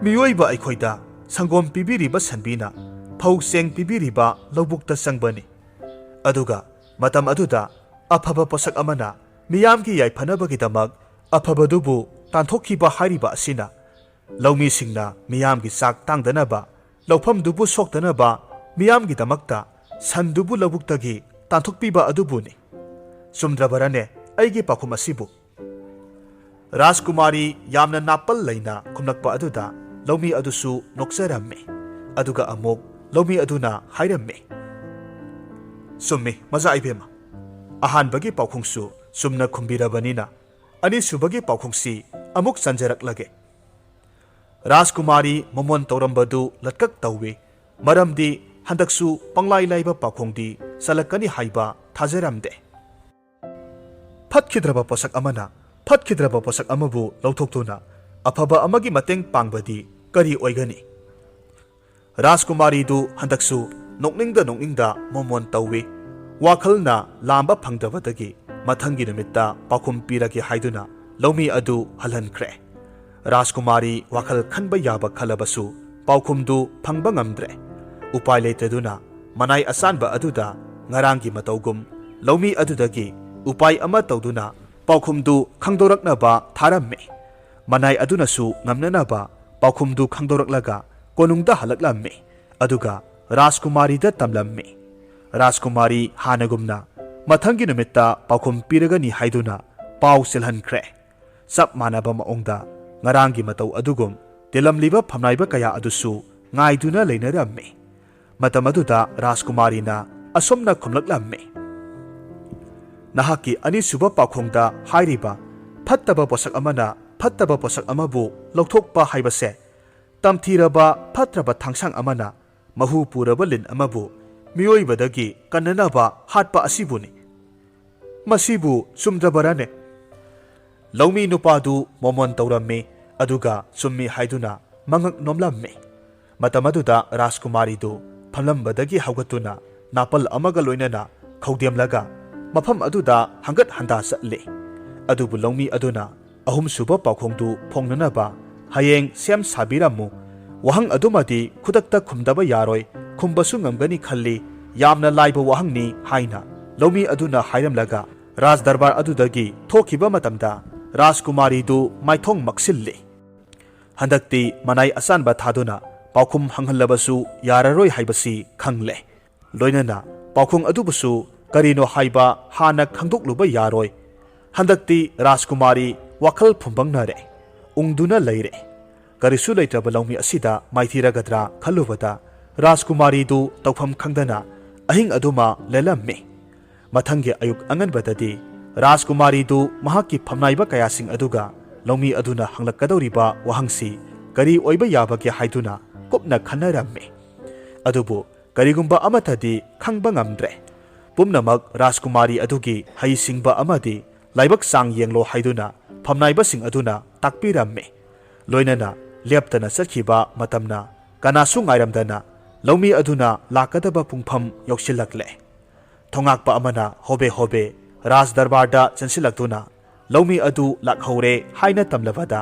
ꯃꯤꯑꯣꯏꯕ ꯑꯩꯈꯣꯏꯗ ꯁꯪꯒꯣꯝ ꯄꯤꯕꯤꯔꯤꯕ ꯁꯟꯕꯤꯅ ꯐꯧ ꯆꯦꯡ ꯄꯤꯕꯤꯔꯤꯕ ꯂꯧꯕꯨꯛꯇ ꯆꯪꯕꯅꯤ꯫ ꯑꯗꯨꯒ ꯃꯇꯝ ꯑꯗꯨꯗ ꯑꯐꯕ ꯄꯣꯠꯁꯛ ꯑꯃꯅ ꯃꯤꯌꯥꯝꯒꯤ ꯌꯥꯏꯐꯅꯕꯒꯤꯗꯃꯛ ꯑꯐꯕꯗꯨꯕꯨ ꯇꯥꯟꯊꯣꯛꯈꯤꯕ ꯍꯥꯏꯔꯤꯕ ꯑꯁꯤꯅ ꯂꯧꯃꯤꯁꯤꯡꯅ ꯃꯤꯌꯥꯝꯒꯤ ꯆꯥꯛ ꯇꯥꯡꯗꯅꯕ, ꯂꯧꯐꯝꯗꯨꯕꯨ ꯁꯣꯛꯇꯅꯕ, ꯃꯤꯌꯥꯝꯒꯤꯗꯃꯛꯇ ꯁꯟꯗꯨꯕꯨ ꯂꯧꯕꯨꯛꯇꯒꯤ ꯇꯥꯟꯊꯣꯛꯄꯤꯕ ꯑꯗꯨꯕꯨꯅꯤ꯫ ꯆꯨꯝꯗ꯭ꯔꯕꯔꯅꯦ ꯑꯩꯒꯤ ꯄꯥꯎꯈꯨꯝ ꯑꯁꯤꯕꯨ?" ꯔꯥꯖꯀꯨꯃꯥꯔꯤ ꯌꯥꯝꯅ ꯅꯥꯄꯜ ꯂꯩꯅ ꯈꯨꯝꯂꯛꯄ ꯑꯗꯨꯗ ꯂꯧꯃꯤ ꯑꯗꯨꯁꯨ ꯅꯣꯛꯆꯔꯝꯃꯤ꯫ ꯑꯗꯨꯒ ꯑꯃꯨꯛ ꯂꯧꯃꯤ ꯑꯗꯨꯅ ꯍꯥꯏꯔꯝꯃꯤ, "ꯆꯨꯝꯃꯤ, ꯃꯖꯥ ꯏꯕꯦꯝꯃ꯫ ꯑꯍꯥꯟꯕꯒꯤ ꯄꯥꯎꯈꯨꯝꯁꯨ ꯆꯨꯝꯅ ꯈꯨꯝꯕꯤꯔꯕꯅꯤꯅ ꯑꯅꯤꯁꯨꯕꯒꯤ ꯄꯥꯎꯈꯨꯝꯁꯤ ꯑꯃꯨꯛ ꯆꯟꯖꯔꯛꯂꯒꯦ꯫" ꯔꯥꯖꯀꯨꯃꯥꯔꯤ ꯃꯃꯣꯟ ꯇꯧꯔꯝꯕꯗꯨ ꯂꯠꯀꯛ ꯇꯧꯏ, ꯃꯔꯝꯗꯤ ꯍꯟꯗꯛꯁꯨ ꯄꯪꯂꯥꯏ ꯂꯥꯏꯕ ꯄꯥꯎꯈꯣꯡꯗꯤ ꯆꯜꯂꯛꯀꯅꯤ ꯍꯥꯏꯕ ꯊꯥꯖꯔꯝꯗꯦ꯫ ꯐꯠꯈꯤꯗ꯭ꯔꯕ ꯄꯣꯠꯁꯛ ꯑꯃꯅ ꯐꯠꯈꯤꯗ꯭ꯔꯕ ꯄꯣꯠꯁꯛ ꯑꯃꯕꯨ ꯂꯧꯊꯣꯛꯇꯨꯅ ꯑꯐꯕ ꯑꯃꯒꯤ ꯃꯇꯦꯡ ꯄꯥꯡꯕꯗꯤ ꯀꯔꯤ ꯑꯣꯏꯒꯅꯤ? ꯔꯥꯖꯀꯨꯃꯥꯔꯤꯗꯨ ꯍꯟꯗꯛꯁꯨ ꯅꯣꯛꯅꯤꯡꯗ ꯅꯣꯛꯅꯤꯡꯗ ꯃꯣꯃꯣꯟ ꯇꯧꯏ꯫ ꯋꯥꯈꯜꯅ ꯂꯥꯝꯕ ꯐꯪꯗꯕꯗꯒꯤ ꯃꯊꯪꯒꯤ ꯅꯨꯃꯤꯠꯇ ꯄꯥꯎꯈꯨꯝ ꯄꯤꯔꯒꯦ ꯍꯥꯏꯗꯨꯅ ꯂꯧꯃꯤ ꯑꯗꯨ ꯍꯜꯍꯟꯈ꯭ꯔꯦ꯫ ꯔꯥꯖꯀꯨꯃꯥꯔꯤ ꯋꯥꯈꯜ ꯈꯟꯕ ꯌꯥꯕ ꯈꯜꯂꯕꯁꯨ ꯄꯥꯎꯈꯨꯝꯗꯨ ꯐꯪꯕ ꯉꯝꯗ꯭ꯔꯦ꯫ ꯎꯄꯥꯏ ꯂꯩꯇꯗꯨꯅ ꯃꯅꯥꯏ ꯑꯁꯥꯟꯕ ꯑꯗꯨꯗ ꯉꯔꯥꯡꯒꯤ ꯃꯇꯧꯒꯨꯝ ꯂꯧꯃꯤ ꯑꯗꯨꯗꯒꯤ ꯎꯄꯥꯏ ꯑꯃ ꯇꯧꯗꯨꯅ ꯄꯥꯎꯈꯨꯝꯗꯨ ꯈꯪꯗꯣꯔꯛꯅꯕ ꯊꯥꯔꯝꯃꯤ꯫ ꯃꯅꯥꯏ ꯑꯗꯨꯅꯁꯨ ꯉꯝꯅꯅꯕ ꯄꯥꯎꯈꯨꯝꯗꯨ ꯈꯪꯗꯣꯔꯛꯂꯒ ꯀꯣꯅꯨꯡꯗ ꯍꯜꯂꯛꯂꯝꯃꯤ꯫ ꯑꯗꯨꯒ ꯔꯥꯖꯀꯨꯃꯥꯔꯤꯗ ꯇꯝꯂꯝꯃꯤ꯫ ꯔꯥꯖꯀꯨꯃꯥꯔꯤ ꯍꯥꯟꯅꯒꯨꯝꯅ ꯃꯊꯪꯒꯤ ꯅꯨꯃꯤꯠꯇ ꯄꯥꯎꯈꯨꯝ ꯄꯤꯔꯒꯅꯤ ꯍꯥꯏꯗꯨꯅ ꯄꯥꯎ ꯆꯦꯜꯍꯟꯈ꯭ꯔꯦ꯫ ꯆꯞ ꯃꯥꯟꯅꯕ ꯃꯑꯣꯡꯗ ꯉꯔꯥꯡꯒꯤ ꯃꯇꯧ ꯑꯗꯨꯒꯨꯝ ꯇꯤꯜꯂꯝꯂꯤꯕ ꯐꯝꯅꯥꯏꯕ ꯀꯌꯥ ꯑꯗꯨꯁꯨ ꯉꯥꯏꯗꯨꯅ ꯂꯩꯅꯔꯝꯃꯤ꯫ ꯃꯇꯝ ꯑꯗꯨꯗ ꯔꯥꯖꯀꯨꯃꯥꯔꯤꯅ ꯑꯁꯨꯝꯅ ꯈꯨꯝꯂꯛꯂꯝꯃꯤ, "ꯅꯍꯥꯛꯀꯤ ꯑꯅꯤꯁꯨꯕ ꯄꯥꯎꯈꯣꯡꯗ ꯍꯥꯏꯔꯤꯕ ꯐꯠꯇꯕ ꯄꯣꯠꯁꯛ ꯑꯃꯅ ꯐꯠꯇꯕ ꯄꯣꯠꯁꯛ ꯑꯃꯕꯨ ꯂꯧꯊꯣꯛꯄ ꯍꯥꯏꯕꯁꯦ, ꯇꯝꯊꯤꯔꯕ ꯐꯠꯇ꯭ꯔꯕ ꯊꯥꯡꯁꯥꯡ ꯑꯃꯅ ꯃꯍꯨ ꯄꯨꯔꯕ ꯂꯤꯟ ꯑꯃꯕꯨ ꯃꯤꯑꯣꯏꯕꯗꯒꯤ ꯀꯟꯅꯅꯕ ꯍꯥꯠꯄ ꯑꯁꯤꯕꯨꯅꯤ꯫ ꯃꯁꯤꯕꯨ ꯆꯨꯝꯗ꯭ꯔꯕꯔꯅꯦ?" ꯂꯧꯃꯤ ꯅꯨꯄꯥꯗꯨ ꯃꯣꯃꯣꯟ ꯇꯧꯔꯝꯃꯤ, ꯑꯗꯨꯒ ꯆꯨꯝꯃꯤ ꯍꯥꯏꯗꯨꯅ ꯃꯉꯛ ꯅꯣꯝꯂꯝꯃꯤ꯫ ꯃꯇꯝ ꯑꯗꯨꯗ ꯔꯥꯖꯀꯨꯃꯥꯔꯤꯗꯨ ꯐꯝꯂꯝꯕꯗꯒꯤ ꯍꯧꯒꯠꯇꯨꯅ ꯅꯥꯄꯜ ꯑꯃꯒ ꯂꯣꯏꯅꯅ ꯈꯧꯗꯦꯝꯂꯒ ꯃꯐꯝ ꯑꯗꯨꯗ ꯍꯪꯒꯠ ꯍꯟꯗꯥ ꯆꯠꯂꯤ꯫ ꯑꯗꯨꯕꯨ ꯂꯧꯃꯤ ꯑꯗꯨꯅ ꯑꯍꯨꯝꯁꯨꯕ ꯄꯥꯎꯈꯣꯡꯗꯨ ꯐꯣꯡꯅꯅꯕ ꯍꯌꯦꯡ ꯁꯦꯝ ꯁꯥꯕꯤꯔꯝꯃꯨ, ꯋꯥꯍꯪ ꯑꯗꯨꯃꯗꯤ ꯈꯨꯗꯛꯇ ꯈꯨꯝꯗꯕ ꯌꯥꯔꯣꯏ, ꯈꯨꯝꯕꯁꯨ ꯉꯝꯒꯅꯤ ꯈꯜꯂꯤ, ꯌꯥꯝꯅ ꯂꯥꯏꯕ ꯋꯥꯍꯪꯅꯤ ꯍꯥꯏꯅ ꯂꯧꯃꯤ ꯑꯗꯨꯅ ꯍꯥꯏꯔꯝꯂꯒ ꯔꯥꯖ ꯗꯔꯕꯥꯔ ꯑꯗꯨꯗꯒꯤ ꯊꯣꯛꯈꯤꯕ ꯃꯇꯝꯗ ꯔꯥꯖꯀꯨꯃꯥꯔꯤꯗꯨ ꯃꯥꯏꯊꯣꯡ ꯃꯛꯁꯤꯜꯂꯤ꯫ ꯍꯟꯗꯛꯇꯤ ꯃꯅꯥꯏ ꯑꯆꯥꯟꯕ ꯊꯥꯗꯨꯅ ꯄꯥꯎꯈꯨꯝ ꯍꯪꯍꯜꯂꯕꯁꯨ ꯌꯥꯔꯔꯣꯏ ꯍꯥꯏꯕꯁꯤ ꯈꯪꯂꯦ꯫ ꯂꯣꯏꯅꯅ ꯄꯥꯎꯈꯨꯝ ꯑꯗꯨꯕꯨꯁꯨ ꯀꯔꯤꯅꯣ ꯍꯥꯏꯕ ꯍꯥꯟꯅ ꯈꯪꯗꯣꯛꯂꯨꯕ ꯌꯥꯔꯣꯏ꯫ ꯍꯟꯗꯛꯇꯤ ꯔꯥꯖꯀꯨꯃꯥꯔꯤ ꯋꯥꯈꯜ ꯐꯨꯝꯕꯪꯅꯔꯦ, ꯎꯪꯗꯨꯅ ꯂꯩꯔꯦ꯫ ꯀꯔꯤꯁꯨ ꯂꯩꯇ꯭ꯔꯕ ꯂꯧꯃꯤ ꯑꯁꯤꯗ ꯃꯥꯏꯊꯤꯔꯒꯗ꯭ꯔꯥ ꯈꯜꯂꯨꯕꯗ ꯔꯥꯖꯀꯨꯃꯥꯔꯤꯗꯨ ꯇꯧꯐꯝ ꯈꯪꯗꯅ ꯑꯍꯤꯡ ꯑꯗꯨꯃ ꯂꯦꯜꯂꯝꯃꯤ꯫ ꯃꯊꯪꯒꯤ ꯑꯌꯨꯛ ꯑꯉꯟꯕꯗꯗꯤ ꯔꯥꯖꯀꯨꯃꯥꯔꯤꯗꯨ ꯃꯍꯥꯛꯀꯤ ꯐꯝꯅꯥꯏꯕ ꯀꯌꯥꯁꯤꯡ ꯑꯗꯨꯒ ꯂꯧꯃꯤ ꯑꯗꯨꯅ ꯍꯪꯂꯛꯀꯗꯧꯔꯤꯕ ꯋꯥꯍꯪꯁꯤ ꯀꯔꯤ ꯑꯣꯏꯕ ꯌꯥꯕꯒꯦ ꯍꯥꯏꯗꯨꯅ ꯀꯨꯞꯅ ꯈꯟꯅꯔꯝꯃꯤ꯫ ꯑꯗꯨꯕꯨ ꯀꯔꯤꯒꯨꯝꯕ ꯑꯃꯠꯇꯗꯤ ꯈꯪꯕ ꯉꯝꯗ꯭ꯔꯦ꯫ ꯄꯨꯝꯅꯃꯛ ꯔꯥꯖꯀꯨꯃꯥꯔꯤ ꯑꯗꯨꯒꯤ ꯍꯩꯁꯤꯡꯕ ꯑꯃꯗꯤ ꯂꯥꯏꯕꯛ ꯆꯥꯡ ꯌꯦꯡꯂꯣ ꯍꯥꯏꯗꯨꯅ ꯐꯝꯅꯥꯏꯕꯁꯤꯡ ꯑꯗꯨꯅ ꯇꯥꯛꯄꯤꯔꯝꯃꯤ꯫ ꯂꯣꯏꯅꯅ ꯂꯦꯞꯇꯅ ꯆꯠꯈꯤꯕ ꯃꯇꯝꯅ ꯀꯅꯥꯁꯨ ꯉꯥꯏꯔꯝꯗꯅ ꯂꯧꯃꯤ ꯑꯗꯨꯅ ꯂꯥꯛꯀꯗꯕ ꯄꯨꯡꯐꯝ ꯌꯧꯁꯤꯜꯂꯛꯂꯦ꯫ ꯊꯧꯉꯥꯛꯄ ꯑꯃꯅ ꯍꯣꯕꯦ ꯍꯣꯕꯦ ꯔꯥꯖ ꯗꯔꯕꯥꯔꯗ ꯆꯦꯟꯁꯤꯜꯂꯛꯇꯨꯅ ꯂꯧꯃꯤ ꯑꯗꯨ ꯂꯥꯛꯍꯧꯔꯦ ꯍꯥꯏꯅ ꯇꯝꯂꯕꯗ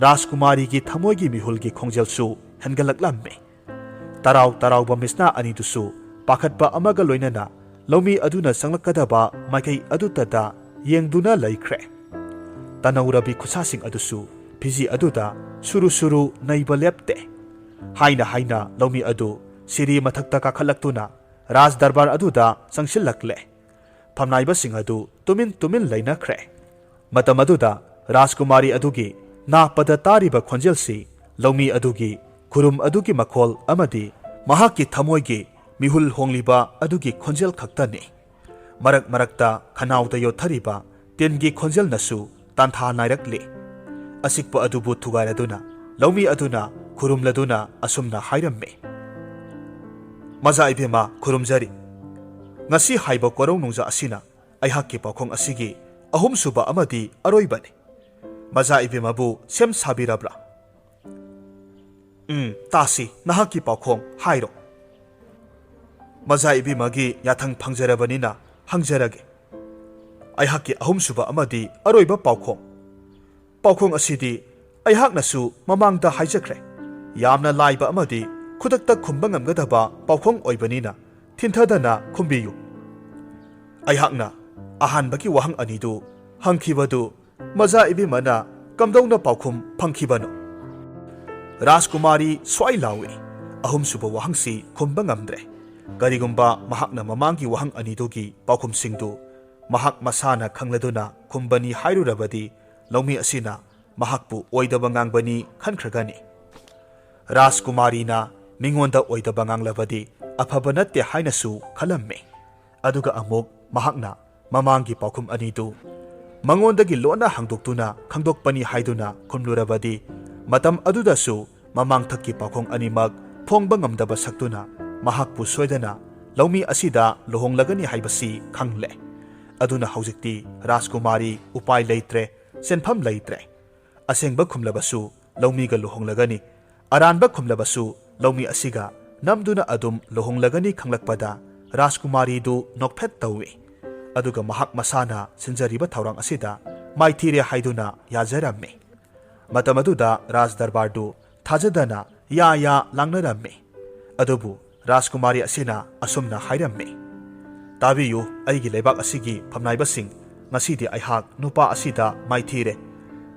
ꯔꯥꯖꯀꯨꯃꯥꯔꯤꯒꯤ ꯊꯃꯣꯏꯒꯤ ꯃꯤꯍꯨꯜꯒꯤ ꯈꯣꯡꯖꯦꯜꯁꯨ ꯍꯦꯟꯒꯠꯂꯛꯂꯝꯃꯤ꯫ ꯇꯔꯥꯎ ꯇꯔꯥꯎꯕ ꯃꯤꯠꯁꯅꯥ ꯑꯅꯤꯗꯨꯁꯨ ꯄꯥꯈꯠꯄ ꯑꯃꯒ ꯂꯣꯏꯅꯅ ꯂꯧꯃꯤ ꯑꯗꯨꯅ ꯆꯪꯂꯛꯀꯗꯕ ꯃꯥꯏꯀꯩ ꯑꯗꯨꯇꯗ ꯌꯦꯡꯗꯨꯅ ꯂꯩꯈ꯭ꯔꯦ꯫ ꯇꯅꯧꯔꯕꯤ ꯈꯨꯠꯁꯥꯁꯤꯡ ꯑꯗꯨꯁꯨ ꯐꯤꯖꯤ ꯑꯗꯨꯗ ꯁꯨꯔꯨ ꯁꯨꯔꯨ ꯅꯩꯕ ꯂꯦꯞꯇꯦ꯫ ꯍꯥꯏꯅ ꯍꯥꯏꯅ ꯂꯧꯃꯤ ꯑꯗꯨ ꯁꯤꯔꯤ ꯃꯊꯛꯇ ꯀꯥꯈꯠꯂꯛꯇꯨꯅ ꯔꯥꯖ ꯗꯔꯕꯥꯔ ꯑꯗꯨꯗ ꯆꯪꯁꯤꯜꯂꯛꯂꯦ꯫ ꯐꯝꯅꯥꯏꯕꯁꯤꯡ ꯑꯗꯨ ꯇꯨꯃꯤꯟ ꯇꯨꯃꯤꯟ ꯂꯩꯅꯈ꯭ꯔꯦ꯫ ꯃꯇꯝ ꯑꯗꯨꯗ ꯔꯥꯖꯀꯨꯃꯥꯔꯤ ꯑꯗꯨꯒꯤ ꯅꯥꯄꯗ ꯇꯥꯔꯤꯕ ꯈꯣꯟꯖꯦꯜꯁꯤ ꯂꯧꯃꯤ ꯑꯗꯨꯒꯤ ꯈꯨꯔꯨꯝ ꯑꯗꯨꯒꯤ ꯃꯈꯣꯜ ꯑꯃꯗꯤ ꯃꯍꯥꯛꯀꯤ ꯊꯃꯣꯏꯒꯤ ꯃꯤꯍꯨꯜ ꯍꯣꯡꯂꯤꯕ ꯑꯗꯨꯒꯤ ꯈꯣꯟꯖꯦꯜ ꯈꯛꯇꯅꯤ꯫ ꯃꯔꯛ ꯃꯔꯛꯇ ꯈꯅꯥꯎꯗ ꯌꯣꯠꯊꯔꯤꯕ ꯇꯤꯟꯒꯤ ꯈꯣꯟꯖꯦꯜꯅꯁꯨ ꯇꯥꯟꯊꯥ ꯅꯥꯏꯔꯛꯂꯤ꯫ ꯑꯁꯤꯛꯄ ꯑꯗꯨꯕꯨ ꯊꯨꯒꯥꯏꯔꯗꯨꯅ ꯂꯧꯃꯤ ꯑꯗꯨꯅ ꯈꯨꯔꯨꯝꯂꯗꯨꯅ ꯑꯁꯨꯝꯅ ꯍꯥꯏꯔꯝꯃꯤ, "ꯃꯖꯥ ꯏꯕꯦꯝꯃ, ꯈꯨꯔꯨꯝꯖꯔꯤ꯫ ꯉꯁꯤ ꯍꯥꯏꯕ ꯀꯣꯔꯧ ꯅꯨꯡꯖꯥ ꯑꯁꯤꯅ ꯑꯩꯍꯥꯛꯀꯤ ꯄꯥꯎꯈꯣꯡ ꯑꯁꯤꯒꯤ ꯑꯍꯨꯝꯁꯨꯕ ꯑꯃꯗꯤ ꯑꯔꯣꯏꯕꯅꯤ꯫ ꯃꯖꯥ ꯏꯕꯦꯝꯃꯕꯨ ꯁꯦꯝ ꯁꯥꯕꯤꯔꯕ꯭ꯔꯥ?" "ꯎꯝ, ꯇꯥꯁꯤ, ꯅꯍꯥꯛꯀꯤ ꯄꯥꯎꯈꯣꯡ ꯍꯥꯏꯔꯣ꯫" "ꯃꯖꯥ ꯏꯕꯦꯝꯃꯒꯤ ꯌꯥꯊꯪ ꯐꯪꯖꯔꯕꯅꯤꯅ ꯍꯪꯖꯔꯒꯦ꯫ ꯑꯩꯍꯥꯛꯀꯤ ꯑꯍꯨꯝꯁꯨꯕ ꯑꯃꯗꯤ ꯑꯔꯣꯏꯕ ꯄꯥꯎꯈꯣꯡ꯫ ꯄꯥꯎꯈꯣꯡ ꯑꯁꯤꯗꯤ ꯑꯩꯍꯥꯛꯅꯁꯨ ꯃꯃꯥꯡꯗ ꯍꯥꯏꯖꯈ꯭ꯔꯦ꯫ ꯌꯥꯝꯅ ꯂꯥꯏꯕ ꯑꯃꯗꯤ ꯈꯨꯗꯛꯇ ꯈꯨꯝꯕ ꯉꯝꯒꯗꯕ ꯄꯥꯎꯈꯣꯡ ꯑꯣꯏꯕꯅꯤꯅ ꯊꯤꯟꯊꯗꯅ ꯈꯨꯝꯕꯤꯌꯨ꯫ ꯑꯩꯍꯥꯛꯅ ꯑꯍꯥꯟꯕꯒꯤ ꯋꯥꯍꯪ ꯑꯅꯤꯗꯨ ꯍꯪꯈꯤꯕꯗꯨ ꯃꯖꯥ ꯏꯕꯦꯝꯃꯅ ꯀꯝꯗꯧꯅ ꯄꯥꯎꯈꯨꯝ ꯐꯪꯈꯤꯕꯅꯣ?" ꯔꯥꯖꯀꯨꯃꯥꯔꯤ ꯁ꯭ꯋꯥꯏ ꯂꯥꯎꯏ꯫ ꯑꯍꯨꯝꯁꯨꯕ ꯋꯥꯍꯪꯁꯤ ꯈꯨꯝꯕ ꯉꯝꯗ꯭ꯔꯦ꯫ ꯀꯔꯤꯒꯨꯝꯕ ꯃꯍꯥꯛꯅ ꯃꯃꯥꯡꯒꯤ ꯋꯥꯍꯪ ꯑꯅꯤꯗꯨꯒꯤ ꯄꯥꯎꯈꯨꯝꯁꯤꯡꯗꯨ ꯃꯍꯥꯛ ꯃꯁꯥꯅ ꯈꯪꯂꯗꯨꯅ ꯈꯨꯝꯕꯅꯤ ꯍꯥꯏꯔꯨꯔꯕꯗꯤ, ꯂꯧꯃꯤ ꯑꯁꯤꯅ ꯃꯍꯥꯛꯄꯨ ꯑꯣꯏꯗꯕ ꯉꯥꯡꯕꯅꯤ ꯈꯟꯈ꯭ꯔꯒꯅꯤ꯫ ꯔꯥꯖꯀꯨꯃꯥꯔꯤꯅ ꯃꯤꯉꯣꯟꯗ ꯑꯣꯏꯗꯕ ꯉꯥꯡꯂꯕꯗꯤ ꯑꯐꯕ ꯅꯠꯇꯦ ꯍꯥꯏꯅꯁꯨ ꯈꯜꯂꯝꯃꯤ꯫ ꯑꯗꯨꯒ ꯑꯃꯨꯛ ꯃꯍꯥꯛꯅ ꯃꯃꯥꯡꯒꯤ ꯄꯥꯎꯈꯨꯝ ꯑꯅꯤꯗꯨ ꯃꯉꯣꯟꯗꯒꯤ ꯂꯣꯟꯅ ꯍꯥꯡꯗꯣꯛꯇꯨꯅ ꯈꯪꯗꯣꯛꯄꯅꯤ ꯍꯥꯏꯗꯨꯅ ꯈꯨꯝꯂꯨꯔꯕꯗꯤ, ꯃꯇꯝ ꯑꯗꯨꯗꯁꯨ ꯃꯃꯥꯡꯊꯛꯀꯤ ꯄꯥꯎꯈꯨꯝ ꯑꯅꯤꯃꯛ ꯐꯣꯡꯕ ꯉꯝꯗꯕ ꯁꯛꯇꯨꯅ ꯃꯍꯥꯛꯄꯨ ꯁꯣꯏꯗꯅ ꯂꯧꯃꯤ ꯑꯁꯤꯗ ꯂꯨꯍꯣꯡꯂꯒꯅꯤ ꯍꯥꯏꯕꯁꯤ ꯈꯪꯂꯦ꯫ ꯑꯗꯨꯅ ꯍꯧꯖꯤꯛꯇꯤ ꯔꯥꯖꯀꯨꯃꯥꯔꯤ ꯎꯄꯥꯏ ꯂꯩꯇ꯭ꯔꯦ, ꯁꯦꯟꯐꯝ ꯂꯩꯇ꯭ꯔꯦ꯫ ꯑꯁꯦꯡꯕ ꯈꯨꯝꯂꯕꯁꯨ ꯂꯧꯃꯤꯒ ꯂꯨꯍꯣꯡꯂꯒꯅꯤ, ꯑꯔꯥꯟꯕ ꯈꯨꯝꯂꯕꯁꯨ ꯂꯧꯃꯤ ꯑꯁꯤꯒ ꯅꯝꯗꯨꯅ ꯑꯗꯨꯝ ꯂꯨꯍꯣꯡꯂꯒꯅꯤ ꯈꯪꯂꯛꯄꯗ ꯔꯥꯖꯀꯨꯃꯥꯔꯤꯗꯨ ꯅꯣꯛꯐꯦꯠ ꯇꯧꯏ꯫ ꯑꯗꯨꯒ ꯃꯍꯥꯛ ꯃꯁꯥꯅ ꯁꯤꯟꯖꯔꯤꯕ ꯊꯧꯔꯥꯡ ꯑꯁꯤꯗ ꯃꯥꯏꯊꯤꯔꯦ ꯍꯥꯏꯗꯨꯅ ꯌꯥꯖꯔꯝꯃꯤ꯫ ꯃꯇꯝ ꯑꯗꯨꯗ ꯔꯥꯖ ꯗꯔꯕꯥꯔꯗꯨ ꯊꯥꯖꯗꯅ ꯌꯥ ꯌꯥ ꯂꯥꯡꯅꯔꯝꯃꯤ꯫ ꯑꯗꯨꯕꯨ ꯔꯥꯖꯀꯨꯃꯥꯔꯤ ꯑꯁꯤꯅ ꯑꯁꯨꯝꯅ ꯍꯥꯏꯔꯝꯃꯤ, "ꯇꯥꯕꯤꯌꯨ, ꯑꯩꯒꯤ ꯂꯩꯕꯥꯛ ꯑꯁꯤꯒꯤ ꯐꯝꯅꯥꯏꯕꯁꯤꯡ, ꯉꯁꯤꯗꯤ ꯑꯩꯍꯥꯛ ꯅꯨꯄꯥ ꯑꯁꯤꯗ ꯃꯥꯏꯊꯤꯔꯦ꯫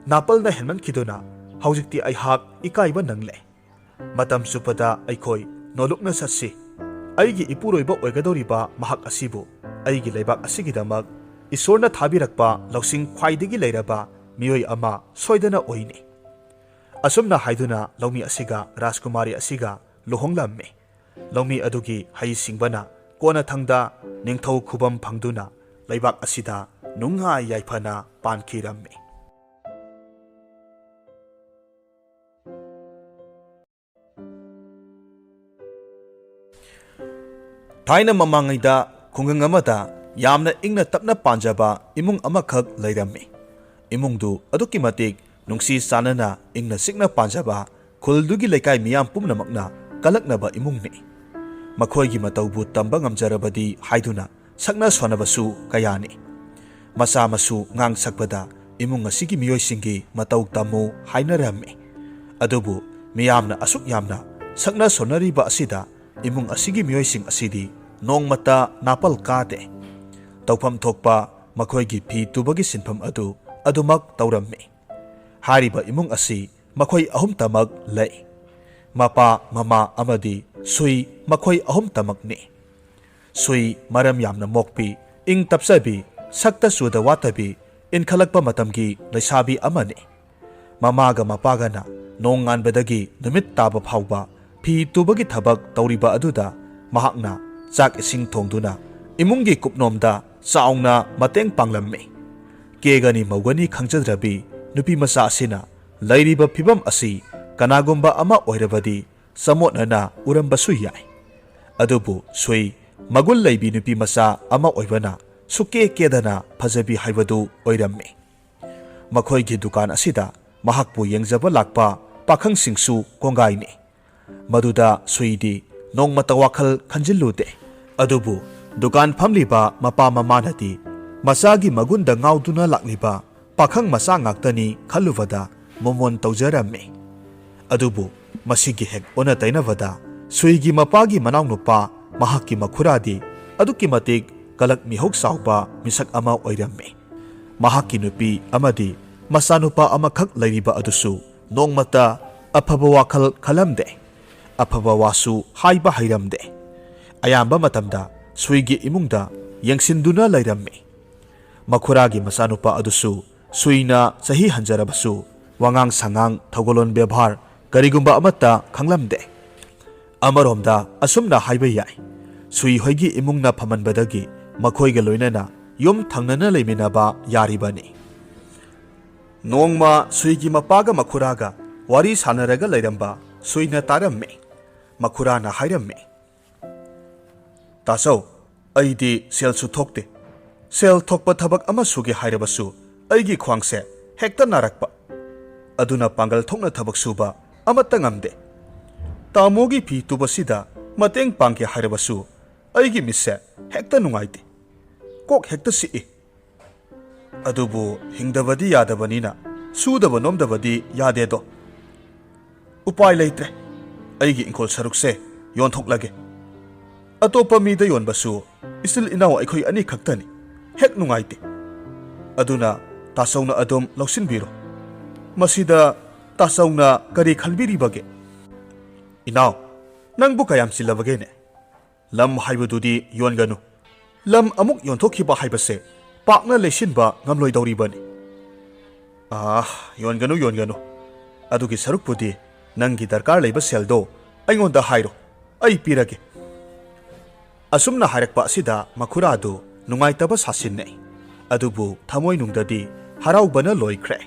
ꯅꯥꯄꯜꯅ ꯍꯦꯟꯃꯟꯈꯤꯗꯨꯅ ꯍꯧꯖꯤꯛꯇꯤ ꯑꯩꯍꯥꯛ ꯏꯀꯥꯏꯕ ꯅꯪꯂꯦ꯫ ꯃꯇꯝ ꯆꯨꯞꯄꯗ ꯑꯩꯈꯣꯏ ꯅꯣꯂꯨꯛꯅ ꯆꯠꯁꯤ꯫ ꯑꯩꯒꯤ ꯏꯄꯨꯔꯣꯏꯕ ꯑꯣꯏꯒꯗꯧꯔꯤꯕ ꯃꯍꯥꯛ ꯑꯁꯤꯕꯨ ꯑꯩꯒꯤ ꯂꯩꯕꯥꯛ ꯑꯁꯤꯒꯤꯗꯃꯛ ꯏꯁꯣꯔꯅ ꯊꯥꯕꯤꯔꯛꯄ ꯂꯧꯁꯤꯡ ꯈ꯭ꯋꯥꯏꯗꯒꯤ ꯂꯩꯔꯕ ꯃꯤꯑꯣꯏ ꯑꯃ ꯁꯣꯏꯗꯅ ꯑꯣꯏꯅꯤ꯫" ꯑꯁꯨꯝꯅ ꯍꯥꯏꯗꯨꯅ ꯂꯧꯃꯤ ꯑꯁꯤꯒ ꯔꯥꯖꯀꯨꯃꯥꯔꯤ ꯑꯁꯤꯒ ꯂꯨꯍꯣꯡꯂꯝꯃꯤ꯫ ꯂꯧꯃꯤ ꯑꯗꯨꯒꯤ ꯍꯩꯁꯤꯡꯕꯅ ꯀꯣꯟꯅꯊꯪꯗ ꯅꯤꯡꯊꯧ ꯈꯨꯕꯝ ꯐꯪꯗꯨꯅ ꯂꯩꯕꯥꯛ ꯑꯁꯤꯗ ꯅꯨꯡꯉꯥꯏ ꯌꯥꯏꯐꯅ ꯄꯥꯟꯈꯤꯔꯝꯃꯤ꯫ ꯊꯥꯏꯅ ꯃꯃꯥꯡꯉꯩꯗ ꯈꯨꯡꯒꯪ ꯑꯃꯗ ꯌꯥꯝꯅ ꯏꯪꯅ ꯇꯞꯅ ꯄꯥꯟꯖꯕ ꯏꯃꯨꯡ ꯑꯃꯈꯛ ꯂꯩꯔꯝꯃꯤ꯫ ꯏꯃꯨꯡꯗꯨ ꯑꯗꯨꯛꯀꯤ ꯃꯇꯤꯛ ꯅꯨꯡꯁꯤ ꯆꯥꯟꯅꯅ ꯏꯪꯅ ꯆꯤꯛꯅ ꯄꯥꯟꯖꯕ ꯈꯨꯜꯗꯨꯒꯤ ꯂꯩꯀꯥꯏ ꯃꯤꯌꯥꯝ ꯄꯨꯝꯅꯃꯛꯅ ꯀꯜꯂꯛꯅꯕ ꯏꯃꯨꯡꯅꯤ꯫ ꯃꯈꯣꯏꯒꯤ ꯃꯇꯧꯕꯨ ꯇꯝꯕ ꯉꯝꯖꯔꯕꯗꯤ ꯍꯥꯏꯗꯨꯅ ꯁꯛꯅ ꯁꯣꯟꯅꯕꯁꯨ ꯀꯌꯥꯅꯤ꯫ ꯃꯆꯥ ꯃꯁꯨ ꯉꯥꯡ ꯁꯛꯄꯗ ꯏꯃꯨꯡ ꯑꯁꯤꯒꯤ ꯃꯤꯑꯣꯏꯁꯤꯡꯒꯤ ꯃꯇꯧ ꯇꯝꯃꯨ ꯍꯥꯏꯅꯔꯝꯃꯤ꯫ ꯑꯗꯨꯕꯨ ꯃꯤꯌꯥꯝꯅ ꯑꯁꯨꯛ ꯌꯥꯝꯅ ꯁꯛꯅ ꯁꯣꯟꯅꯔꯤꯕ ꯑꯁꯤꯗ ꯏꯃꯨꯡ ꯑꯁꯤꯒꯤ ꯃꯤꯑꯣꯏꯁꯤꯡ ꯑꯁꯤꯗꯤ ꯅꯣꯡꯃꯇ ꯅꯥꯄꯜ ꯀꯥꯗꯦ꯫ ꯇꯧꯐꯝ ꯊꯣꯛꯄ ꯃꯈꯣꯏꯒꯤ ꯐꯤ ꯇꯨꯕꯒꯤ ꯁꯤꯟꯐꯝ ꯑꯗꯨ ꯑꯗꯨꯃꯛ ꯇꯧꯔꯝꯃꯤ꯫ ꯍꯥꯏꯔꯤꯕ ꯏꯃꯨꯡ ꯑꯁꯤ ꯃꯈꯣꯏ ꯑꯍꯨꯝꯇꯃꯛ ꯂꯩ꯫ ꯃꯄꯥ, ꯃꯃꯥ ꯑꯃꯗꯤ ꯁꯨꯏ ꯃꯈꯣꯏ ꯑꯍꯨꯝꯇꯃꯛꯅꯤ꯫ ꯁꯨꯏ ꯃꯔꯝ ꯌꯥꯝꯅ ꯃꯣꯛꯄꯤ, ꯏꯪ ꯇꯞꯆꯕꯤ, ꯁꯛꯇ ꯆꯨꯗ ꯋꯥꯠꯇꯕꯤ, ꯏꯟꯈꯠꯂꯛꯄ ꯃꯇꯝꯒꯤ ꯂꯩꯁꯥꯕꯤ ꯑꯃꯅꯤ꯫ ꯃꯃꯥꯒ ꯃꯄꯥꯒꯅ ꯅꯣꯡꯉꯥꯟꯕꯗꯒꯤ ꯅꯨꯃꯤꯠ ꯇꯥꯕ ꯐꯥꯎꯕ ꯐꯤ ꯇꯨꯕꯒꯤ ꯊꯕꯛ ꯇꯧꯔꯤꯕ ꯑꯗꯨꯗ ꯃꯍꯥꯛꯅ ꯆꯥꯛ ꯏꯁꯤꯡ ꯊꯣꯡꯗꯨꯅ ꯏꯃꯨꯡꯒꯤ ꯀꯨꯞꯅꯣꯝꯗ ꯆꯥꯎꯅ ꯃꯇꯦꯡ ꯄꯥꯡꯂꯝꯃꯤ꯫ ꯀꯦꯒꯅꯤ ꯃꯧꯒꯅꯤ ꯈꯪꯖꯗ꯭ꯔꯕꯤ ꯅꯨꯄꯤ ꯃꯆꯥ ꯑꯁꯤꯅ ꯂꯩꯔꯤꯕ ꯐꯤꯕꯝ ꯑꯁꯤ ꯀꯅꯥꯒꯨꯝꯕ ꯑꯃ ꯑꯣꯏꯔꯕꯗꯤ ꯆꯃꯣꯠꯅꯅ ꯎꯔꯝꯕꯁꯨ ꯌꯥꯏ꯫ ꯑꯗꯨꯕꯨ ꯁꯨꯏ ꯃꯒꯨꯟ ꯂꯩꯕꯤ ꯅꯨꯄꯤ ꯃꯆꯥ ꯑꯃ ꯑꯣꯏꯕꯅ ꯁꯨꯛꯀꯦ ꯀꯦꯗꯅ ꯐꯖꯕꯤ ꯍꯥꯏꯕꯗꯨ ꯑꯣꯏꯔꯝꯃꯤ꯫ ꯃꯈꯣꯏꯒꯤ ꯗꯨꯀꯥꯟ ꯑꯁꯤꯗ ꯃꯍꯥꯛꯄꯨ ꯌꯦꯡꯖꯕ ꯂꯥꯛꯄ ꯄꯥꯈꯪꯁꯤꯡꯁꯨ ꯀꯣꯡꯒꯥꯏꯅꯤ꯫ ꯃꯗꯨꯗ ꯁꯨꯏꯗꯤ ꯅꯣꯡꯃꯇ ꯋꯥꯈꯜ ꯈꯟꯖꯤꯜꯂꯨꯗꯦ꯫ ꯑꯗꯨꯕꯨ ꯗꯨꯀꯥꯟ ꯐꯝꯂꯤꯕ ꯃꯄꯥ ꯃꯃꯥꯅꯗꯤ ꯃꯆꯥꯒꯤ ꯃꯒꯨꯟꯗ ꯉꯥꯎꯗꯨꯅ ꯂꯥꯛꯂꯤꯕ ꯄꯥꯈꯪ ꯃꯆꯥ ꯉꯥꯛꯇꯅꯤ ꯈꯜꯂꯨꯕꯗ ꯃꯣꯃꯣꯟ ꯇꯧꯖꯔꯝꯃꯤ꯫ ꯑꯗꯨꯕꯨ ꯃꯁꯤꯒꯤ ꯍꯦꯛ ꯑꯣꯟꯅ ꯇꯩꯅꯕꯗ ꯁꯨꯏꯒꯤ ꯃꯄꯥꯒꯤ ꯃꯅꯥꯎꯅꯨꯄꯥ ꯃꯍꯥꯛꯀꯤ ꯃꯈꯨꯔꯥꯗꯤ ꯑꯗꯨꯛꯀꯤ ꯃꯇꯤꯛ ꯀꯂꯛ ꯃꯤꯍꯧ ꯆꯥꯎꯕ ꯃꯤꯁꯛ ꯑꯃ ꯑꯣꯏꯔꯝꯃꯤ꯫ ꯃꯍꯥꯛꯀꯤ ꯅꯨꯄꯤ ꯑꯃꯗꯤ ꯃꯆꯥꯅꯨꯄꯥ ꯑꯃꯈꯛ ꯂꯩꯔꯤꯕ ꯑꯗꯨꯁꯨ ꯅꯣꯡꯃꯇ ꯑꯐꯕ ꯋꯥꯈꯜ ꯈꯜꯂꯝꯗꯦ꯫ ꯑꯐꯕ ꯋꯥꯁꯨ ꯍꯥꯏꯕ ꯍꯩꯔꯝꯗꯦ꯫ ꯑꯌꯥꯝꯕ ꯃꯇꯝꯗ ꯁꯨꯏꯒꯤ ꯏꯃꯨꯡꯗ ꯌꯦꯡꯁꯤꯟꯗꯨꯅ ꯂꯩꯔꯝꯃꯤ꯫ ꯃꯈꯨꯔꯥꯒꯤ ꯃꯆꯥꯅꯨꯄꯥ ꯑꯗꯨꯁꯨ ꯁꯨꯏꯅ ꯆꯍꯤ ꯍꯟꯖꯔꯕꯁꯨ ꯋꯥꯉꯥꯡ ꯁꯉꯥꯡ, ꯊꯧꯒꯜꯂꯣꯟ ꯕꯦꯕꯥꯔ ꯀꯔꯤꯒꯨꯝꯕ ꯑꯃꯠꯇ ꯈꯪꯂꯝꯗꯦ꯫ ꯑꯃꯔꯣꯝꯗ ꯑꯁꯨꯝꯅ ꯍꯥꯏꯕ ꯌꯥꯏ, ꯁꯨꯏ ꯍꯣꯏꯒꯤ ꯏꯃꯨꯡꯅ ꯐꯝꯍꯟꯕꯗꯒꯤ ꯃꯈꯣꯏꯒ ꯂꯣꯏꯅꯅ ꯌꯨꯝ ꯊꯪꯅꯅ ꯂꯩꯃꯤꯟꯅꯕ ꯌꯥꯔꯤꯕꯅꯤ꯫ ꯅꯣꯡꯃ ꯁꯨꯏꯒꯤ ꯃꯄꯥꯒ ꯃꯈꯨꯔꯥꯒ ꯋꯥꯔꯤ ꯁꯥꯟꯅꯔꯒ ꯂꯩꯔꯝꯕ ꯁꯨꯏꯅ ꯇꯥꯔꯝꯃꯤ꯫ ꯃꯈꯨꯔꯥꯅ ꯍꯥꯏꯔꯝꯃꯤ, "ꯇꯥꯆꯧ, ꯑꯩꯗꯤ ꯁꯦꯜꯁꯨ ꯊꯣꯛꯇꯦ꯫ ꯁꯦꯜ ꯊꯣꯛꯄ ꯊꯕꯛ ꯑꯃ ꯁꯨꯒꯦ ꯍꯥꯏꯔꯕꯁꯨ ꯑꯩꯒꯤ ꯈ꯭ꯋꯥꯡꯁꯦ ꯍꯦꯛꯇ ꯅꯥꯔꯛꯄ꯫ ꯑꯗꯨꯅ ꯄꯥꯡꯒꯜ ꯊꯣꯛꯅ ꯊꯕꯛ ꯁꯨꯕ ꯑꯃꯠꯇ ꯉꯝꯗꯦ꯫ ꯇꯥꯃꯣꯒꯤ ꯐꯤ ꯇꯨꯕꯁꯤꯗ ꯃꯇꯦꯡ ꯄꯥꯡꯒꯦ ꯍꯥꯏꯔꯕꯁꯨ ꯑꯩꯒꯤ ꯃꯤꯠꯁꯦ ꯍꯦꯛꯇ ꯅꯨꯡꯉꯥꯏꯇꯦ꯫ ꯀꯣꯛ ꯍꯦꯛꯇ ꯆꯤꯛꯏ꯫ ꯑꯗꯨꯕꯨ ꯍꯤꯡꯗꯕꯗꯤ ꯌꯥꯗꯕꯅꯤꯅ ꯁꯨꯗꯕ ꯅꯣꯝꯗꯕꯗꯤ ꯌꯥꯗꯦꯗꯣ꯫ ꯎꯄꯥꯏ ꯂꯩꯇ꯭ꯔꯦ꯫ ꯑꯩꯒꯤ ꯏꯪꯈꯣꯜ ꯁꯔꯨꯛꯁꯦ ꯌꯣꯟꯊꯣꯛꯂꯒꯦ꯫ ꯑꯇꯣꯞꯄ ꯃꯤꯗ ꯌꯣꯟꯕꯁꯨ ꯏꯆꯤꯜ ꯏꯅꯥꯎ ꯑꯩꯈꯣꯏ ꯑꯅꯤ ꯈꯛꯇꯅꯤ꯫ ꯍꯦꯛ ꯅꯨꯡꯉꯥꯏꯇꯦ꯫ ꯑꯗꯨꯅ ꯇꯥꯆꯧꯅ ꯑꯗꯨꯝ ꯂꯧꯁꯤꯟꯕꯤꯔꯣ꯫ ꯃꯁꯤꯗ ꯇꯥꯆꯧꯅ ꯀꯔꯤ ꯈꯟꯕꯤꯔꯤꯕꯒꯦ?" "ꯏꯅꯥꯎ, ꯅꯪꯕꯨ ꯀꯌꯥꯝ ꯆꯤꯜꯂꯕꯒꯦꯅꯦ? ꯂꯝ ꯍꯥꯏꯕꯗꯨꯗꯤ ꯌꯣꯟꯒꯅꯨ꯫ ꯂꯝ ꯑꯃꯨꯛ ꯌꯣꯟꯊꯣꯛꯈꯤꯕ ꯍꯥꯏꯕꯁꯦ ꯄꯥꯛꯅ ꯂꯩꯁꯤꯟꯕ ꯉꯝꯂꯣꯏꯗꯧꯔꯤꯕꯅꯤ꯫ ꯑꯥ, ꯌꯣꯟꯒꯅꯨ, ꯌꯣꯟꯒꯅꯨ꯫ ꯑꯗꯨꯒꯤ ꯁꯔꯨꯛꯄꯨꯗꯤ ꯅꯪꯒꯤ ꯗꯔꯀꯥꯔ ꯂꯩꯕ ꯁꯦꯜꯗꯣ ꯑꯩꯉꯣꯟꯗ ꯍꯥꯏꯔꯣ, ꯑꯩ ꯄꯤꯔꯒꯦ꯫" ꯑꯁꯨꯝꯅ ꯍꯥꯏꯔꯛꯄ ꯑꯁꯤꯗ ꯃꯈꯨꯔꯥꯗꯨ ꯅꯨꯡꯉꯥꯏꯇꯕ ꯁꯥꯁꯤꯟꯅꯩ꯫ ꯑꯗꯨꯕꯨ ꯊꯃꯣꯏꯅꯨꯡꯗꯗꯤ ꯍꯔꯥꯎꯕꯅ ꯂꯣꯏꯈ꯭ꯔꯦ꯫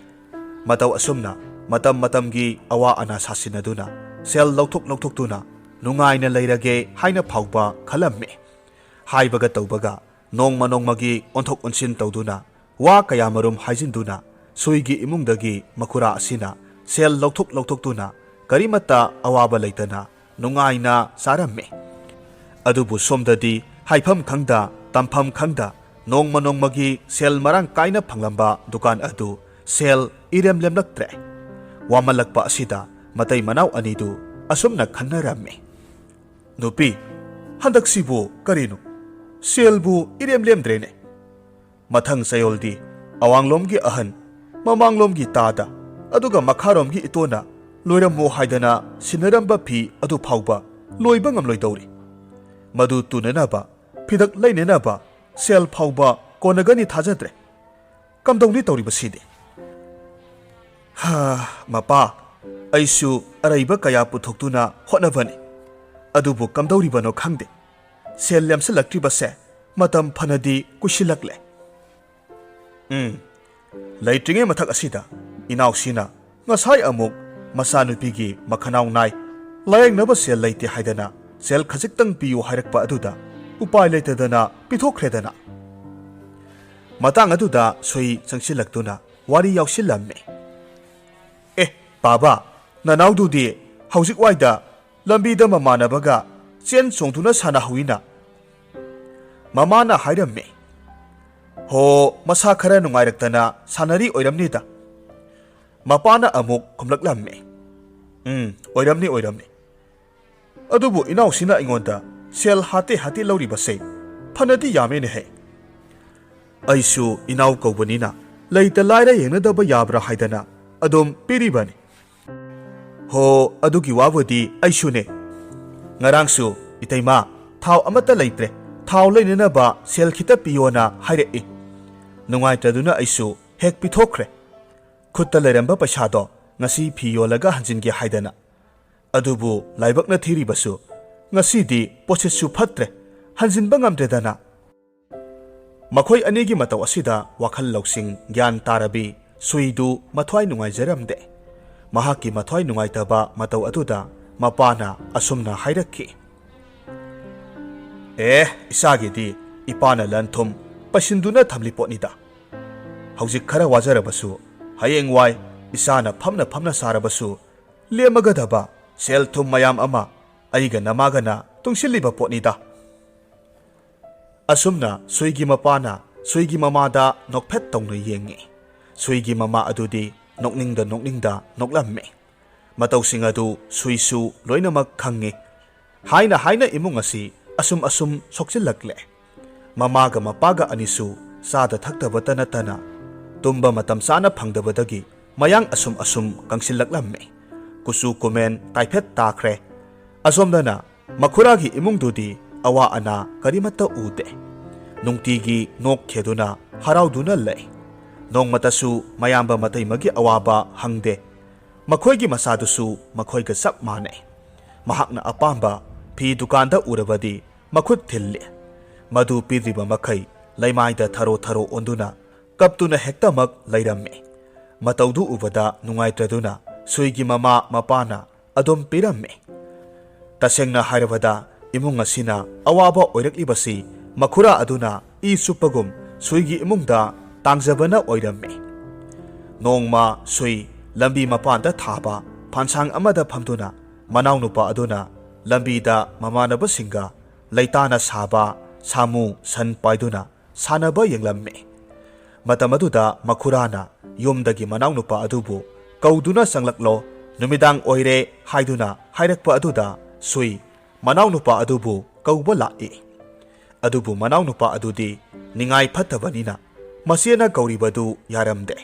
ꯃꯇꯧ ꯑꯁꯨꯝꯅ ꯃꯇꯝ ꯃꯇꯝꯒꯤ ꯑꯋꯥ ꯑꯅꯥ ꯁꯥꯁꯤꯟꯅꯗꯨꯅ ꯁꯦꯜ ꯂꯧꯊꯣꯛ ꯂꯧꯊꯣꯛꯇꯨꯅ ꯅꯨꯡꯉꯥꯏꯅ ꯂꯩꯔꯒꯦ ꯍꯥꯏꯅ ꯐꯥꯎꯕ ꯈꯜꯂꯝꯃꯤ꯫ ꯍꯥꯏꯕꯒ ꯇꯧꯕꯒ ꯅꯣꯡꯃ ꯅꯣꯡꯃꯒꯤ ꯑꯣꯟꯊꯣꯛ ꯑꯣꯟꯁꯤꯟ ꯇꯧꯗꯨꯅ ꯋꯥ ꯀꯌꯥꯃꯔꯨꯝ ꯍꯥꯏꯖꯤꯟꯗꯨꯅ ꯁꯨꯏꯒꯤ ꯏꯃꯨꯡꯗꯒꯤ ꯃꯈꯨꯔꯥ ꯑꯁꯤꯅ ꯁꯦꯜ ꯂꯧꯊꯣꯛ ꯂꯧꯊꯣꯛꯇꯨꯅ ꯀꯔꯤꯃꯠꯇ ꯑꯋꯥꯕ ꯂꯩꯇꯅ ꯅꯨꯡꯉꯥꯏꯅ ꯆꯥꯔꯝꯃꯤ꯫ ꯑꯗꯨꯕꯨ ꯁꯣꯝꯗꯗꯤ ꯍꯥꯏꯐꯝ ꯈꯪꯗ ꯇꯝꯐꯝ ꯈꯪꯗ ꯅꯣꯡꯃ ꯅꯣꯡꯃꯒꯤ ꯁꯦꯜ ꯃꯔꯥꯡ ꯀꯥꯏꯅ ꯐꯪꯂꯝꯕ ꯗꯨꯀꯥꯟ ꯑꯗꯨ ꯁꯦꯜ ꯏꯔꯦꯝ ꯂꯦꯝꯂꯛꯇ꯭ꯔꯦ꯫ ꯋꯥꯃꯜꯂꯛꯄ ꯑꯁꯤꯗ ꯃꯇꯩ ꯃꯅꯥꯎ ꯑꯅꯤꯗꯨ ꯑꯁꯨꯝꯅ ꯈꯟꯅꯔꯝꯃꯤ, "ꯅꯨꯄꯤ, ꯍꯟꯗꯛꯁꯤꯕꯨ ꯀꯔꯤꯅꯣ? ꯁꯦꯜꯕꯨ ꯏꯔꯦꯝ ꯂꯦꯝꯗ꯭ꯔꯦꯅꯦ꯫ ꯃꯊꯪ ꯆꯌꯣꯜꯗꯤ ꯑꯋꯥꯡꯂꯣꯝꯒꯤ ꯑꯍꯟ, ꯃꯃꯥꯡꯂꯣꯝꯒꯤ ꯇꯥꯗ, ꯑꯗꯨꯒ ꯃꯈꯥꯔꯣꯝꯒꯤ ꯏꯇꯣꯟꯅ ꯂꯣꯏꯔꯝꯃꯣ ꯍꯥꯏꯗꯅ ꯁꯤꯟꯅꯔꯝꯕ ꯐꯤ ꯑꯗꯨ ꯐꯥꯎꯕ ꯂꯣꯏꯕ ꯉꯝꯂꯣꯏꯗꯧꯔꯤ꯫ ꯃꯗꯨ ꯇꯨꯅꯅꯕ, ꯐꯤꯗꯛ ꯂꯩꯅꯅꯕ ꯁꯦꯜ ꯐꯥꯎꯕ ꯀꯣꯟꯅꯒꯅꯤ ꯊꯥꯖꯗ꯭ꯔꯦ꯫ ꯀꯝꯗꯧꯅꯤ ꯇꯧꯔꯤꯕꯁꯤꯗꯤ?" "ꯍꯥ, ꯃꯄꯥ, ꯑꯩꯁꯨ ꯑꯔꯩꯕ ꯀꯌꯥ ꯄꯨꯊꯣꯛꯇꯨꯅ ꯍꯣꯠꯅꯕꯅꯤ꯫ ꯑꯗꯨꯕꯨ ꯀꯝꯗꯧꯔꯤꯕꯅꯣ ꯈꯪꯗꯦ, ꯁꯦꯜ ꯂꯦꯝꯁꯤꯜꯂꯛꯇ꯭ꯔꯤꯕꯁꯦ ꯃꯇꯝ ꯐꯅꯗꯤ ꯀꯨꯏꯁꯤꯜꯂꯛꯂꯦ꯫ ꯎꯝ, ꯂꯩꯇ꯭ꯔꯤꯉꯩ ꯃꯊꯛ ꯑꯁꯤꯗ ꯏꯅꯥꯎꯁꯤꯅ ꯉꯁꯥꯏ ꯑꯃꯨꯛ ꯃꯆꯥꯅꯨꯄꯤꯒꯤ ꯃꯈꯅꯥꯎ ꯅꯥꯏ, ꯂꯥꯌꯦꯡꯅꯕ ꯁꯦꯜ ꯂꯩꯇꯦ ꯍꯥꯏꯗꯅ ꯁꯦꯜ ꯈꯖꯤꯛꯇꯪ ꯄꯤꯌꯨ ꯍꯥꯏꯔꯛꯄ ꯑꯗꯨꯗ ꯎꯄꯥꯏ ꯂꯩꯇꯗꯅ ꯄꯤꯊꯣꯛꯈ꯭ꯔꯦꯗꯅ꯫ ꯃꯇꯥꯡ ꯑꯗꯨꯗ ꯁꯨꯏ ꯆꯪꯁꯤꯜꯂꯛꯇꯨꯅ ꯋꯥꯔꯤ ꯌꯥꯎꯁꯤꯜꯂꯝꯃꯤ꯫ "ꯑꯦ, ꯄꯥꯕ, ꯅꯅꯥꯎꯗꯨꯗꯤ ꯍꯧꯖꯤꯛ ꯋꯥꯏꯗ ꯂꯝꯕꯤꯗ ꯃꯃꯥꯟꯅꯕꯒ ꯆꯦꯟ ꯆꯣꯡꯗꯨꯅ ꯁꯥꯟꯅꯍꯧꯏꯅ?" ꯃꯃꯥꯅ ꯍꯥꯏꯔꯝꯃꯤ꯫ "ꯍꯣ, ꯃꯁꯥ ꯈꯔ ꯅꯨꯡꯉꯥꯏꯔꯛꯇꯅ ꯁꯥꯟꯅꯔꯤ ꯑꯣꯏꯔꯝꯅꯤꯗ꯫" ꯃꯄꯥꯅ ꯑꯃꯨꯛ ꯈꯨꯝꯂꯛꯂꯝꯃꯤ꯫ "ꯎꯝ, ꯑꯣꯏꯔꯝꯅꯤ, ꯑꯣꯏꯔꯝꯅꯤ꯫ ꯑꯗꯨꯕꯨ ꯏꯅꯥꯎꯁꯤꯅ ꯑꯩꯉꯣꯟꯗ ꯁꯦꯜ ꯍꯥꯇꯦ ꯍꯥꯇꯦ ꯂꯧꯔꯤꯕꯁꯦ ꯐꯅꯗꯤ ꯌꯥꯝꯃꯦꯅꯦꯍꯦ꯫" ꯑꯩꯁꯨ ꯏꯅꯥꯎ ꯀꯧꯕꯅꯤꯅ ꯂꯩꯇ ꯂꯥꯏꯔ ꯌꯦꯡꯅꯗꯕ ꯌꯥꯕ꯭ꯔꯥ ꯍꯥꯏꯗꯅ ꯑꯗꯨꯝ ꯄꯤꯔꯤꯕꯅꯤ꯫ "ꯍꯣ, ꯑꯗꯨꯒꯤ ꯋꯥꯕꯨꯗꯤ ꯑꯩꯁꯨꯅꯦ꯫ ꯉꯔꯥꯡꯁꯨ, 'ꯏꯇꯩꯃ, ꯊꯥꯎ ꯑꯃꯠꯇ ꯂꯩꯇ꯭ꯔꯦ, ꯊꯥꯎ ꯂꯩꯅꯅꯕ ꯁꯦꯜ ꯈꯤꯇ ꯄꯤꯌꯣꯅ' ꯍꯥꯏꯔꯛꯏ꯫ ꯅꯨꯡꯉꯥꯏꯇꯗꯨꯅ ꯑꯩꯁꯨ ꯍꯦꯛ ꯄꯤꯊꯣꯛꯈ꯭ꯔꯦ꯫ ꯈꯨꯠꯇ ꯂꯩꯔꯝꯕ ꯄꯩꯁꯥꯗꯣ ꯉꯁꯤ ꯐꯤ ꯌꯣꯜꯂꯒ ꯍꯟꯖꯤꯟꯒꯦ ꯍꯥꯏꯗꯅ꯫ ꯑꯗꯨꯕꯨ ꯂꯥꯏꯕꯛꯅ ꯊꯤꯔꯤꯕꯁꯨ ꯉꯁꯤꯗꯤ ꯄꯣꯠꯁꯤꯠꯁꯨ ꯐꯠꯇ꯭ꯔꯦ, ꯍꯟꯖꯤꯟꯕ ꯉꯝꯗ꯭ꯔꯦꯗꯅ꯫" ꯃꯈꯣꯏ ꯑꯅꯤꯒꯤ ꯃꯇꯧ ꯑꯁꯤꯗ ꯋꯥꯈꯜ ꯂꯧꯁꯤꯡ ꯒ꯭ꯌꯥꯟ ꯇꯥꯔꯕꯤ ꯁꯨꯏꯗꯨ ꯃꯊ꯭ꯋꯥꯏ ꯅꯨꯡꯉꯥꯏꯖꯔꯝꯗꯦ꯫ ꯃꯍꯥꯛꯀꯤ ꯃꯊ꯭ꯋꯥꯏ ꯅꯨꯡꯉꯥꯏꯇꯕ ꯃꯇꯧ ꯑꯗꯨꯗ ꯃꯄꯥꯅ ꯑꯁꯨꯝꯅ ꯍꯥꯏꯔꯛꯈꯤ꯫ "ꯑꯦ, ꯏꯆꯥꯒꯤꯗꯤ ꯏꯄꯥꯅ ꯂꯟ ꯊꯨꯝ ꯄꯩꯁꯤꯟꯗꯨꯅ ꯊꯝꯂꯤ ꯄꯣꯠꯅꯤꯗ꯫ ꯍꯧꯖꯤꯛ ꯈꯔ ꯋꯥꯖꯔꯕꯁꯨ ꯍꯌꯦꯡꯋꯥꯏ ꯏꯆꯥꯅ ꯐꯝꯅ ꯐꯝꯅ ꯆꯥꯔꯕꯁꯨ ꯂꯦꯝꯃꯒꯗꯕ ꯁꯦꯜ ꯊꯨꯝ ꯃꯌꯥꯝ ꯑꯃ ꯑꯩꯒ ꯅꯃꯥꯒꯅ ꯇꯨꯡꯁꯤꯜꯂꯤꯕ ꯄꯣꯠꯅꯤꯗ꯫" ꯑꯁꯨꯝꯅ ꯁꯨꯏꯒꯤ ꯃꯄꯥꯅ ꯁꯨꯏꯒꯤ ꯃꯃꯥꯗ ꯅꯣꯛꯐꯦꯠ ꯇꯧꯅ ꯌꯦꯡꯉꯤ꯫ ꯁꯨꯏꯒꯤ ꯃꯃꯥ ꯑꯗꯨꯗꯤ ꯅꯣꯛꯅꯤꯡꯗ ꯅꯣꯛꯅꯤꯡꯗ ꯅꯣꯛꯂꯝꯃꯤ꯫ ꯃꯇꯧꯁꯤꯡ ꯑꯗꯨ ꯁꯨꯏꯁꯨ ꯂꯣꯏꯅꯃꯛ ꯈꯪꯉꯤ꯫ ꯍꯥꯏꯅ ꯍꯥꯏꯅ ꯏꯃꯨꯡ ꯑꯁꯤ ꯑꯁꯨꯝ ꯑꯁꯨꯝ ꯁꯣꯛꯆꯤꯜꯂꯛꯂꯦ꯫ ꯃꯃꯥꯒ ꯃꯄꯥꯒ ꯑꯅꯤꯁꯨ ꯆꯥꯗ ꯊꯛꯇꯕꯇ ꯅꯠꯇꯅ ꯇꯨꯝꯕ ꯃꯇꯝ ꯆꯥꯅ ꯐꯪꯗꯕꯗꯒꯤ ꯃꯌꯥꯡ ꯑꯁꯨꯝ ꯑꯁꯨꯝ ꯀꯪꯁꯤꯜꯂꯛꯂꯝꯃꯤ꯫ ꯀꯨꯆꯨ ꯀꯨꯃꯦꯟ ꯇꯥꯏꯐꯦꯠ ꯇꯥꯈ꯭ꯔꯦ꯫ ꯑꯁꯣꯝꯗꯅ ꯃꯈꯨꯔꯥꯒꯤ ꯏꯃꯨꯡꯗꯨꯗꯤ ꯑꯋꯥ ꯑꯅꯥ ꯀꯔꯤꯃꯠꯇ ꯎꯗꯦ꯫ ꯅꯨꯡꯇꯤꯒꯤ ꯅꯣꯛ ꯈꯦꯗꯨꯅ ꯍꯔꯥꯎꯗꯨꯅ ꯂꯩ꯫ ꯅꯣꯡꯃꯇꯁꯨ ꯃꯌꯥꯝꯕ ꯃꯇꯩꯃꯒꯤ ꯑꯋꯥꯕ ꯍꯪꯗꯦ꯫ ꯃꯈꯣꯏꯒꯤ ꯃꯆꯥꯗꯨꯁꯨ ꯃꯈꯣꯏꯒ ꯆꯞ ꯃꯥꯟꯅꯩ꯫ ꯃꯍꯥꯛꯅ ꯑꯄꯥꯝꯕ ꯐꯤ ꯗꯨꯀꯥꯟꯗ ꯎꯔꯕꯗꯤ ꯃꯈꯨꯠ ꯊꯤꯜꯂꯤ꯫ ꯃꯗꯨ ꯄꯤꯗ꯭ꯔꯤꯕ ꯃꯈꯩ ꯂꯩꯃꯥꯏꯗ ꯊꯔꯣ ꯊꯔꯣ ꯑꯣꯟꯗꯨꯅ ꯀꯞꯇꯨꯅ ꯍꯦꯛꯇꯃꯛ ꯂꯩꯔꯝꯃꯤ꯫ ꯃꯇꯧꯗꯨ ꯎꯕꯗ ꯅꯨꯡꯉꯥꯏꯇ꯭ꯔꯗꯨꯅ ꯁꯨꯏꯒꯤ ꯃꯃꯥ ꯃꯄꯥꯅ ꯑꯗꯨꯝ ꯄꯤꯔꯝꯃꯤ꯫ ꯇꯁꯦꯡꯅ ꯍꯥꯏꯔꯕꯗ, ꯏꯃꯨꯡ ꯑꯁꯤꯅ ꯑꯋꯥꯕ ꯑꯣꯏꯔꯛꯂꯤꯕꯁꯤ ꯃꯈꯨꯔꯥ ꯑꯗꯨꯅ ꯏ ꯆꯨꯞꯄꯒꯨꯝ ꯁꯨꯏꯒꯤ ꯏꯃꯨꯡꯗ ꯇꯥꯡꯖꯕꯅ ꯑꯣꯏꯔꯝꯃꯤ꯫ ꯅꯣꯡꯃ ꯁꯨꯏ ꯂꯝꯕꯤ ꯃꯄꯥꯟꯗ ꯊꯥꯕ ꯐꯥꯟꯁꯥꯡ ꯑꯃꯗ ꯐꯝꯗꯨꯅ ꯃꯅꯥꯎꯅꯨꯄꯥ ꯑꯗꯨꯅ ꯂꯝꯕꯤꯗ ꯃꯃꯥꯟꯅꯕꯁꯤꯡꯒ ꯂꯩꯇꯥꯅ ꯁꯥꯕ ꯁꯥꯃꯨ ꯁꯟ ꯄꯥꯏꯗꯨꯅ ꯁꯥꯟꯅꯕ ꯌꯦꯡꯂꯝꯃꯤ꯫ ꯃꯇꯝ ꯑꯗꯨꯗ ꯃꯈꯨꯔꯥꯅ ꯌꯨꯝꯗꯒꯤ ꯃꯅꯥꯎꯅꯨꯄꯥ ꯑꯗꯨꯕꯨ "ꯀꯧꯗꯨꯅ ꯆꯪꯂꯛꯂꯣ, ꯅꯨꯃꯤꯗꯥꯡ ꯑꯣꯏꯔꯦ" ꯍꯥꯏꯗꯨꯅ ꯍꯥꯏꯔꯛꯄ ꯑꯗꯨꯗ ꯁꯨꯏ ꯃꯅꯥꯎꯅꯨꯄꯥ ꯑꯗꯨꯕꯨ ꯀꯧꯕ ꯂꯥꯛꯏ꯫ ꯑꯗꯨꯕꯨ ꯃꯅꯥꯎꯅꯨꯄꯥ ꯑꯗꯨꯗꯤ ꯅꯤꯡꯉꯥꯏ ꯐꯠꯇꯕꯅꯤꯅ ꯃꯆꯦꯅ ꯀꯧꯔꯤꯕꯗꯨ ꯌꯥꯔꯝꯗꯦ꯫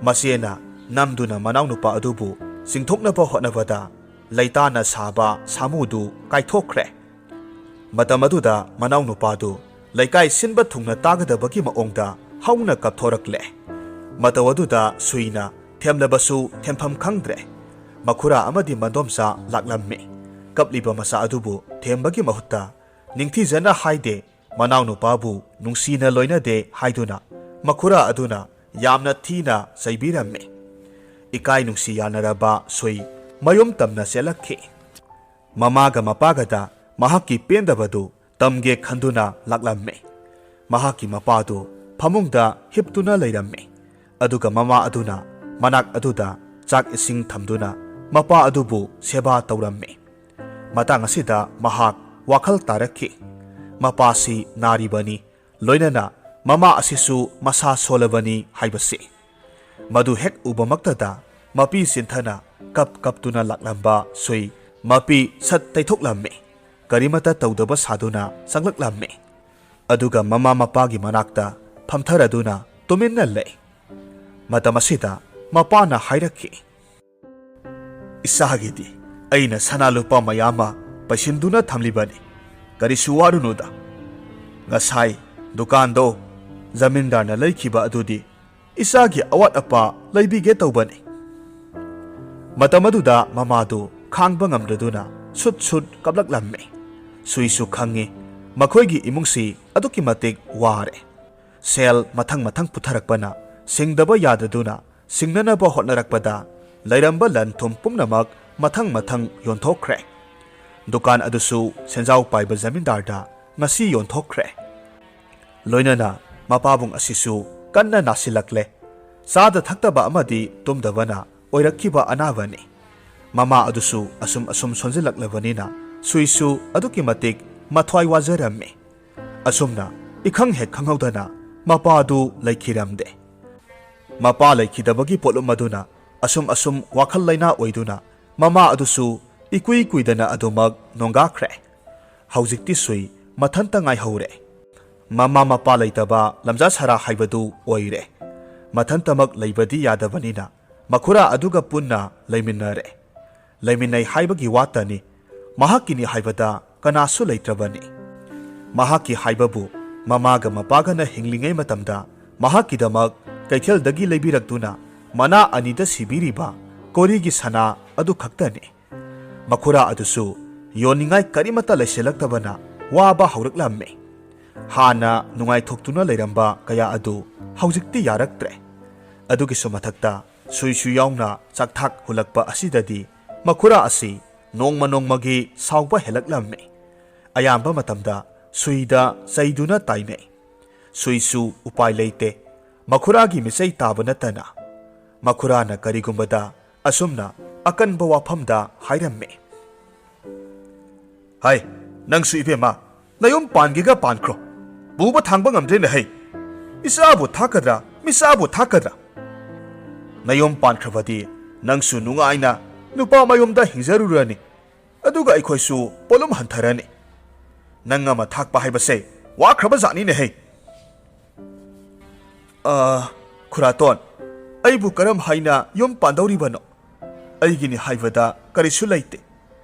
ꯃꯆꯦꯅ ꯅꯝꯗꯨꯅ ꯃꯅꯥꯎꯅꯨꯄꯥ ꯑꯗꯨꯕꯨ ꯆꯤꯡꯊꯣꯛꯅꯕ ꯍꯣꯠꯅꯕꯗ ꯂꯩꯇꯥꯅ ꯁꯥꯕ ꯁꯥꯃꯨꯗꯨ ꯀꯥꯏꯊꯣꯛꯈ꯭ꯔꯦ꯫ ꯃꯇꯝ ꯑꯗꯨꯗ ꯃꯅꯥꯎꯅꯨꯄꯥꯗꯨ ꯂꯩꯀꯥꯏ ꯁꯤꯟꯕ ꯊꯨꯡꯅ ꯇꯥꯒꯗꯕꯒꯤ ꯃꯑꯣꯡꯗ ꯍꯧꯅ ꯀꯞꯊꯣꯔꯛꯂꯦ꯫ ꯃꯇꯧ ꯑꯗꯨꯗ ꯁꯨꯏꯅ ꯊꯦꯝꯂꯕꯁꯨ ꯊꯦꯝꯐꯝ ꯈꯪꯗ꯭ꯔꯦ꯫ ꯃꯈꯨꯔꯥ ꯑꯃꯗꯤ ꯃꯗꯣꯝꯆꯥ ꯂꯥꯛꯂꯝꯃꯤ꯫ ꯀꯞꯂꯤꯕ ꯃꯆꯥ ꯑꯗꯨꯕꯨ ꯊꯦꯝꯕꯒꯤ ꯃꯍꯨꯠꯇ ꯅꯤꯡꯊꯤꯖꯅ ꯍꯥꯏꯗꯦ, ꯃꯅꯥꯎꯅꯨꯄꯥꯕꯨ ꯅꯨꯡꯁꯤꯅ ꯂꯣꯏꯅꯗꯦ ꯍꯥꯏꯗꯨꯅ ꯃꯈꯨꯔꯥ ꯑꯗꯨꯅ ꯌꯥꯝꯅ ꯊꯤꯅ ꯆꯩꯕꯤꯔꯝꯃꯤ꯫ ꯏꯀꯥꯏ ꯅꯨꯡꯁꯤ ꯌꯥꯅꯔꯕ ꯁꯨꯏ ꯃꯌꯨꯝ ꯇꯝꯅ ꯆꯦꯜꯂꯛꯈꯤ꯫ ꯃꯃꯥꯒ ꯃꯄꯥꯒꯗ ꯃꯍꯥꯛꯀꯤ ꯄꯦꯟꯗꯕꯗꯨ ꯇꯝꯒꯦ ꯈꯟꯗꯨꯅ ꯂꯥꯛꯂꯝꯃꯤ꯫ ꯃꯍꯥꯛꯀꯤ ꯃꯄꯥꯗꯨ ꯐꯃꯨꯡꯗ ꯍꯤꯞꯇꯨꯅ ꯂꯩꯔꯝꯃꯤ꯫ ꯑꯗꯨꯒ ꯃꯃꯥ ꯑꯗꯨꯅ ꯃꯅꯥꯛ ꯑꯗꯨꯗ ꯆꯥꯛ ꯏꯁꯤꯡ ꯊꯝꯗꯨꯅ ꯃꯄꯥ ꯑꯗꯨꯕꯨ ꯁꯦꯕꯥ ꯇꯧꯔꯝꯃꯤ꯫ ꯃꯇꯥꯡ ꯑꯁꯤꯗ ꯃꯍꯥꯛ ꯋꯥꯈꯜ ꯇꯥꯔꯛꯈꯤ꯫ ꯃꯄꯥꯁꯤ ꯅꯥꯔꯤꯕꯅꯤ, ꯂꯣꯏꯅꯅ ꯃꯃꯥ ꯑꯁꯤꯁꯨ ꯃꯁꯥ ꯁꯣꯜꯂꯕꯅꯤ ꯍꯥꯏꯕꯁꯤ꯫ ꯃꯗꯨ ꯍꯦꯛ ꯎꯕꯃꯛꯇꯗ ꯃꯄꯤ ꯆꯤꯟꯊꯅ ꯀꯞ ꯀꯞꯇꯨꯅ ꯂꯥꯛꯂꯝꯕ ꯁꯨꯏ ꯃꯄꯤ ꯁꯠ ꯇꯩꯊꯣꯛꯂꯝꯃꯤ꯫ ꯀꯔꯤꯃꯠꯇ ꯇꯧꯗꯕ ꯁꯥꯗꯨꯅ ꯆꯪꯂꯛꯂꯝꯃꯤ꯫ ꯑꯗꯨꯒ ꯃꯃꯥ ꯃꯄꯥꯒꯤ ꯃꯅꯥꯛꯇ ꯐꯝꯊꯔꯗꯨꯅ ꯇꯨꯃꯤꯟꯅ ꯂꯩ꯫ ꯃꯇꯝ ꯑꯁꯤꯗ ꯃꯄꯥꯅ ꯍꯥꯏꯔꯛꯈꯤ, "ꯏꯆꯥꯒꯤꯗꯤ ꯑꯩꯅ ꯁꯅꯥ ꯂꯨꯄꯥ ꯃꯌꯥꯝ ꯑꯃ ꯄꯩꯁꯤꯟꯗꯨꯅ ꯊꯝꯂꯤꯕꯅꯤ꯫ ꯀꯔꯤꯁꯨ ꯋꯥꯔꯨꯅꯨꯗ꯫ ꯉꯁꯥꯏ ꯗꯨꯀꯥꯟꯗꯣ ꯖꯃꯤꯟꯗꯥꯔꯅ ꯂꯩꯈꯤꯕ ꯑꯗꯨꯗꯤ ꯏꯆꯥꯒꯤ ꯑꯋꯥꯠ ꯑꯄꯥ ꯂꯩꯕꯤꯒꯦ ꯇꯧꯕꯅꯤ꯫" ꯃꯇꯝ ꯑꯗꯨꯗ ꯃꯃꯥꯗꯨ ꯈꯥꯡꯕ ꯉꯝꯗ꯭ꯔꯗꯨꯅ ꯁꯨꯠ ꯁꯨꯠ ꯀꯞꯂꯛꯂꯝꯃꯤ꯫ ꯁꯨꯏꯁꯨ ꯈꯪꯉꯤ, ꯃꯈꯣꯏꯒꯤ ꯏꯃꯨꯡꯁꯤ ꯑꯗꯨꯛꯀꯤ ꯃꯇꯤꯛ ꯋꯥꯔꯦ꯫ ꯁꯦꯜ ꯃꯊꯪ ꯃꯊꯪ ꯄꯨꯊꯔꯛꯄꯅ ꯁꯤꯡꯗꯕ ꯌꯥꯗꯗꯨꯅ ꯁꯤꯡꯅꯅꯕ ꯍꯣꯠꯅꯔꯛꯄꯗ ꯂꯩꯔꯝꯕ ꯂꯟ ꯊꯨꯝ ꯄꯨꯝꯅꯃꯛ ꯃꯊꯪ ꯃꯊꯪ ꯌꯣꯟꯊꯣꯛꯈ꯭ꯔꯦ꯫ ꯗꯨꯀꯥꯟ ꯑꯗꯨꯁꯨ ꯁꯦꯟꯖꯥꯎ ꯄꯥꯏꯕ ꯖꯃꯤꯟꯗꯥꯔꯗ ꯉꯁꯤ ꯌꯣꯟꯊꯣꯛꯈ꯭ꯔꯦ꯫ ꯂꯣꯏꯅꯅ ꯃꯄꯥꯕꯨꯡ ꯑꯁꯤꯁꯨ ꯀꯟꯅ ꯅꯥꯁꯤꯜꯂꯛꯂꯦ꯫ ꯆꯥꯗ ꯊꯛꯇꯕ ꯑꯃꯗꯤ ꯇꯨꯝꯗꯕꯅ ꯑꯣꯏꯔꯛꯈꯤꯕ ꯑꯅꯥꯕꯅꯤ꯫ ꯃꯃꯥ ꯑꯗꯨꯁꯨ ꯑꯁꯨꯝ ꯑꯁꯨꯝ ꯁꯣꯟꯖꯤꯜꯂꯛꯂꯕꯅꯤꯅ ꯁꯨꯏꯁꯨ ꯑꯗꯨꯛꯀꯤ ꯃꯇꯤꯛ ꯃꯊ꯭ꯋꯥꯏ ꯋꯥꯖꯔꯝꯃꯤ꯫ ꯑꯁꯨꯝꯅ ꯏꯈꯪ ꯍꯦꯛ ꯈꯪꯍꯧꯗꯅ ꯃꯄꯥꯗꯨ ꯂꯩꯈꯤꯔꯝꯗꯦ꯫ ꯃꯄꯥ ꯂꯩꯈꯤꯗꯕꯒꯤ ꯄꯣꯠꯂꯨꯝ ꯑꯗꯨꯅ ꯑꯁꯨꯝ ꯑꯁꯨꯝ ꯋꯥꯈꯜ ꯂꯩꯅꯥ ꯑꯣꯏꯗꯨꯅ ꯃꯃꯥ ꯑꯗꯨꯁꯨ ꯏꯀꯨꯏ ꯀꯨꯏꯗꯅ ꯑꯗꯨꯃꯛ ꯅꯣꯡꯒꯥꯈ꯭ꯔꯦ꯫ ꯍꯧꯖꯤꯛꯇꯤ ꯁꯨꯏ ꯃꯊꯟꯇ ꯉꯥꯏꯍꯧꯔꯦ꯫ ꯃꯃꯥ ꯃꯄꯥ ꯂꯩꯇꯕ ꯂꯝꯖꯥ ꯁꯔꯥ ꯍꯥꯏꯕꯗꯨ ꯑꯣꯏꯔꯦ꯫ ꯃꯊꯟꯇꯃꯛ ꯂꯩꯕꯗꯤ ꯌꯥꯗꯕꯅꯤꯅ ꯃꯈꯨꯔꯥ ꯑꯗꯨꯒ ꯄꯨꯟꯅ ꯂꯩꯃꯤꯟꯅꯔꯦ꯫ ꯂꯩꯃꯤꯟꯅꯩ ꯍꯥꯏꯕꯒꯤ ꯋꯥꯇꯅꯤ, ꯃꯍꯥꯛꯀꯤꯅꯤ ꯍꯥꯏꯕꯗ ꯀꯅꯥꯁꯨ ꯂꯩꯇ꯭ꯔꯕꯅꯤ꯫ ꯃꯍꯥꯛꯀꯤ ꯍꯥꯏꯕꯕꯨ ꯃꯃꯥꯒ ꯃꯄꯥꯒꯅ ꯍꯤꯡꯂꯤꯉꯩ ꯃꯇꯝꯗ ꯃꯍꯥꯛꯀꯤꯗꯃꯛ ꯀꯩꯊꯦꯜꯗꯒꯤ ꯂꯩꯕꯤꯔꯛꯇꯨꯅ ꯃꯅꯥ ꯑꯅꯤꯗ ꯁꯤꯕꯤꯔꯤꯕ ꯀꯣꯔꯤꯒꯤ ꯁꯅꯥ ꯑꯗꯨ ꯈꯛꯇꯅꯤ꯫ ꯃꯈꯨꯔꯥ ꯑꯗꯨꯁꯨ ꯌꯣꯟꯅꯤꯡꯉꯥꯏ ꯀꯔꯤꯃꯠꯇ ꯂꯩꯁꯤꯜꯂꯛꯇꯕꯅ ꯋꯥꯕ ꯍꯧꯔꯛꯂꯝꯃꯤ꯫ ꯍꯥꯟꯅ ꯅꯨꯡꯉꯥꯏꯊꯣꯛꯇꯨꯅ ꯂꯩꯔꯝꯕ ꯀꯌꯥ ꯑꯗꯨ ꯍꯧꯖꯤꯛꯇꯤ ꯌꯥꯔꯛꯇ꯭ꯔꯦ꯫ ꯑꯗꯨꯒꯤꯁꯨ ꯃꯊꯛꯇ ꯁꯨꯏꯁꯨ ꯌꯥꯎꯅ ꯆꯥꯛꯊꯥꯛ ꯍꯨꯜꯂꯛꯄ ꯑꯁꯤꯗꯗꯤ ꯃꯈꯨꯔꯥ ꯑꯁꯤ ꯅꯣꯡꯃ ꯅꯣꯡꯃꯒꯤ ꯁꯥꯎꯕ ꯍꯦꯜꯂꯛꯂꯝꯃꯤ꯫ ꯑꯌꯥꯝꯕ ꯃꯇꯝꯗ ꯁꯨꯏꯗ ꯆꯩꯗꯨꯅ ꯇꯥꯏꯅꯩ꯫ ꯁꯨꯏꯁꯨ ꯎꯄꯥꯏ ꯂꯩꯇꯦ꯫ ꯃꯈꯨꯔꯥꯒꯤ ꯃꯤꯆꯩ ꯇꯥꯕ ꯅꯠꯇꯅ ꯃꯈꯨꯔꯥꯅ ꯀꯔꯤꯒꯨꯝꯕꯗ ꯑꯁꯨꯝꯅ ꯑꯀꯟꯕ ꯋꯥꯐꯝꯗ ꯍꯥꯏꯔꯝꯃꯤ꯫ ꯍꯥꯏ, ꯅꯪꯁꯨ ꯏꯕꯦꯝꯃ, ꯅꯌꯨꯝ ꯄꯥꯟꯒꯦꯒ ꯄꯥꯟꯈ꯭ꯔꯣ꯫ ꯄꯨꯕ ꯊꯥꯡꯕ ꯉꯝꯗ꯭ꯔꯦꯅꯦ ꯍꯩ꯫ ꯏꯆꯥꯕꯨ ꯊꯥꯛꯀꯗ꯭ꯔꯥ, ꯃꯤꯆꯥꯕꯨ ꯊꯥꯛꯀꯗ꯭ꯔꯥ? ꯅꯌꯨꯝ ꯄꯥꯟꯈ꯭ꯔꯕꯗꯤ ꯅꯪꯁꯨ ꯅꯨꯡꯉꯥꯏꯅ ꯅꯨꯄꯥ ꯃꯌꯨꯝꯗ ꯍꯤꯡꯖꯔꯨꯔꯅꯤ꯫ ꯑꯗꯨꯒ ꯑꯩꯈꯣꯏꯁꯨ ꯄꯣꯠꯂꯨꯝ ꯍꯟꯊꯔꯅꯤ꯫ ꯅꯪ ꯑꯃ ꯊꯥꯛꯄ ꯍꯥꯏꯕꯁꯦ ꯋꯥꯈ꯭ꯔꯕ ꯖꯥꯠꯅꯤꯅꯦ ꯍꯩ꯫ ꯑ, ꯈꯨꯔꯥꯇꯣꯟ, ꯑꯩꯕꯨ ꯀꯔꯝ ꯍꯥꯏꯅ ꯌꯨꯝ ꯄꯥꯟꯗꯧꯔꯤꯕꯅꯣ? ꯑꯩꯒꯤꯅꯤ ꯍꯥꯏꯕꯗ ꯀꯔꯤꯁꯨ ꯂꯩꯇꯦ꯫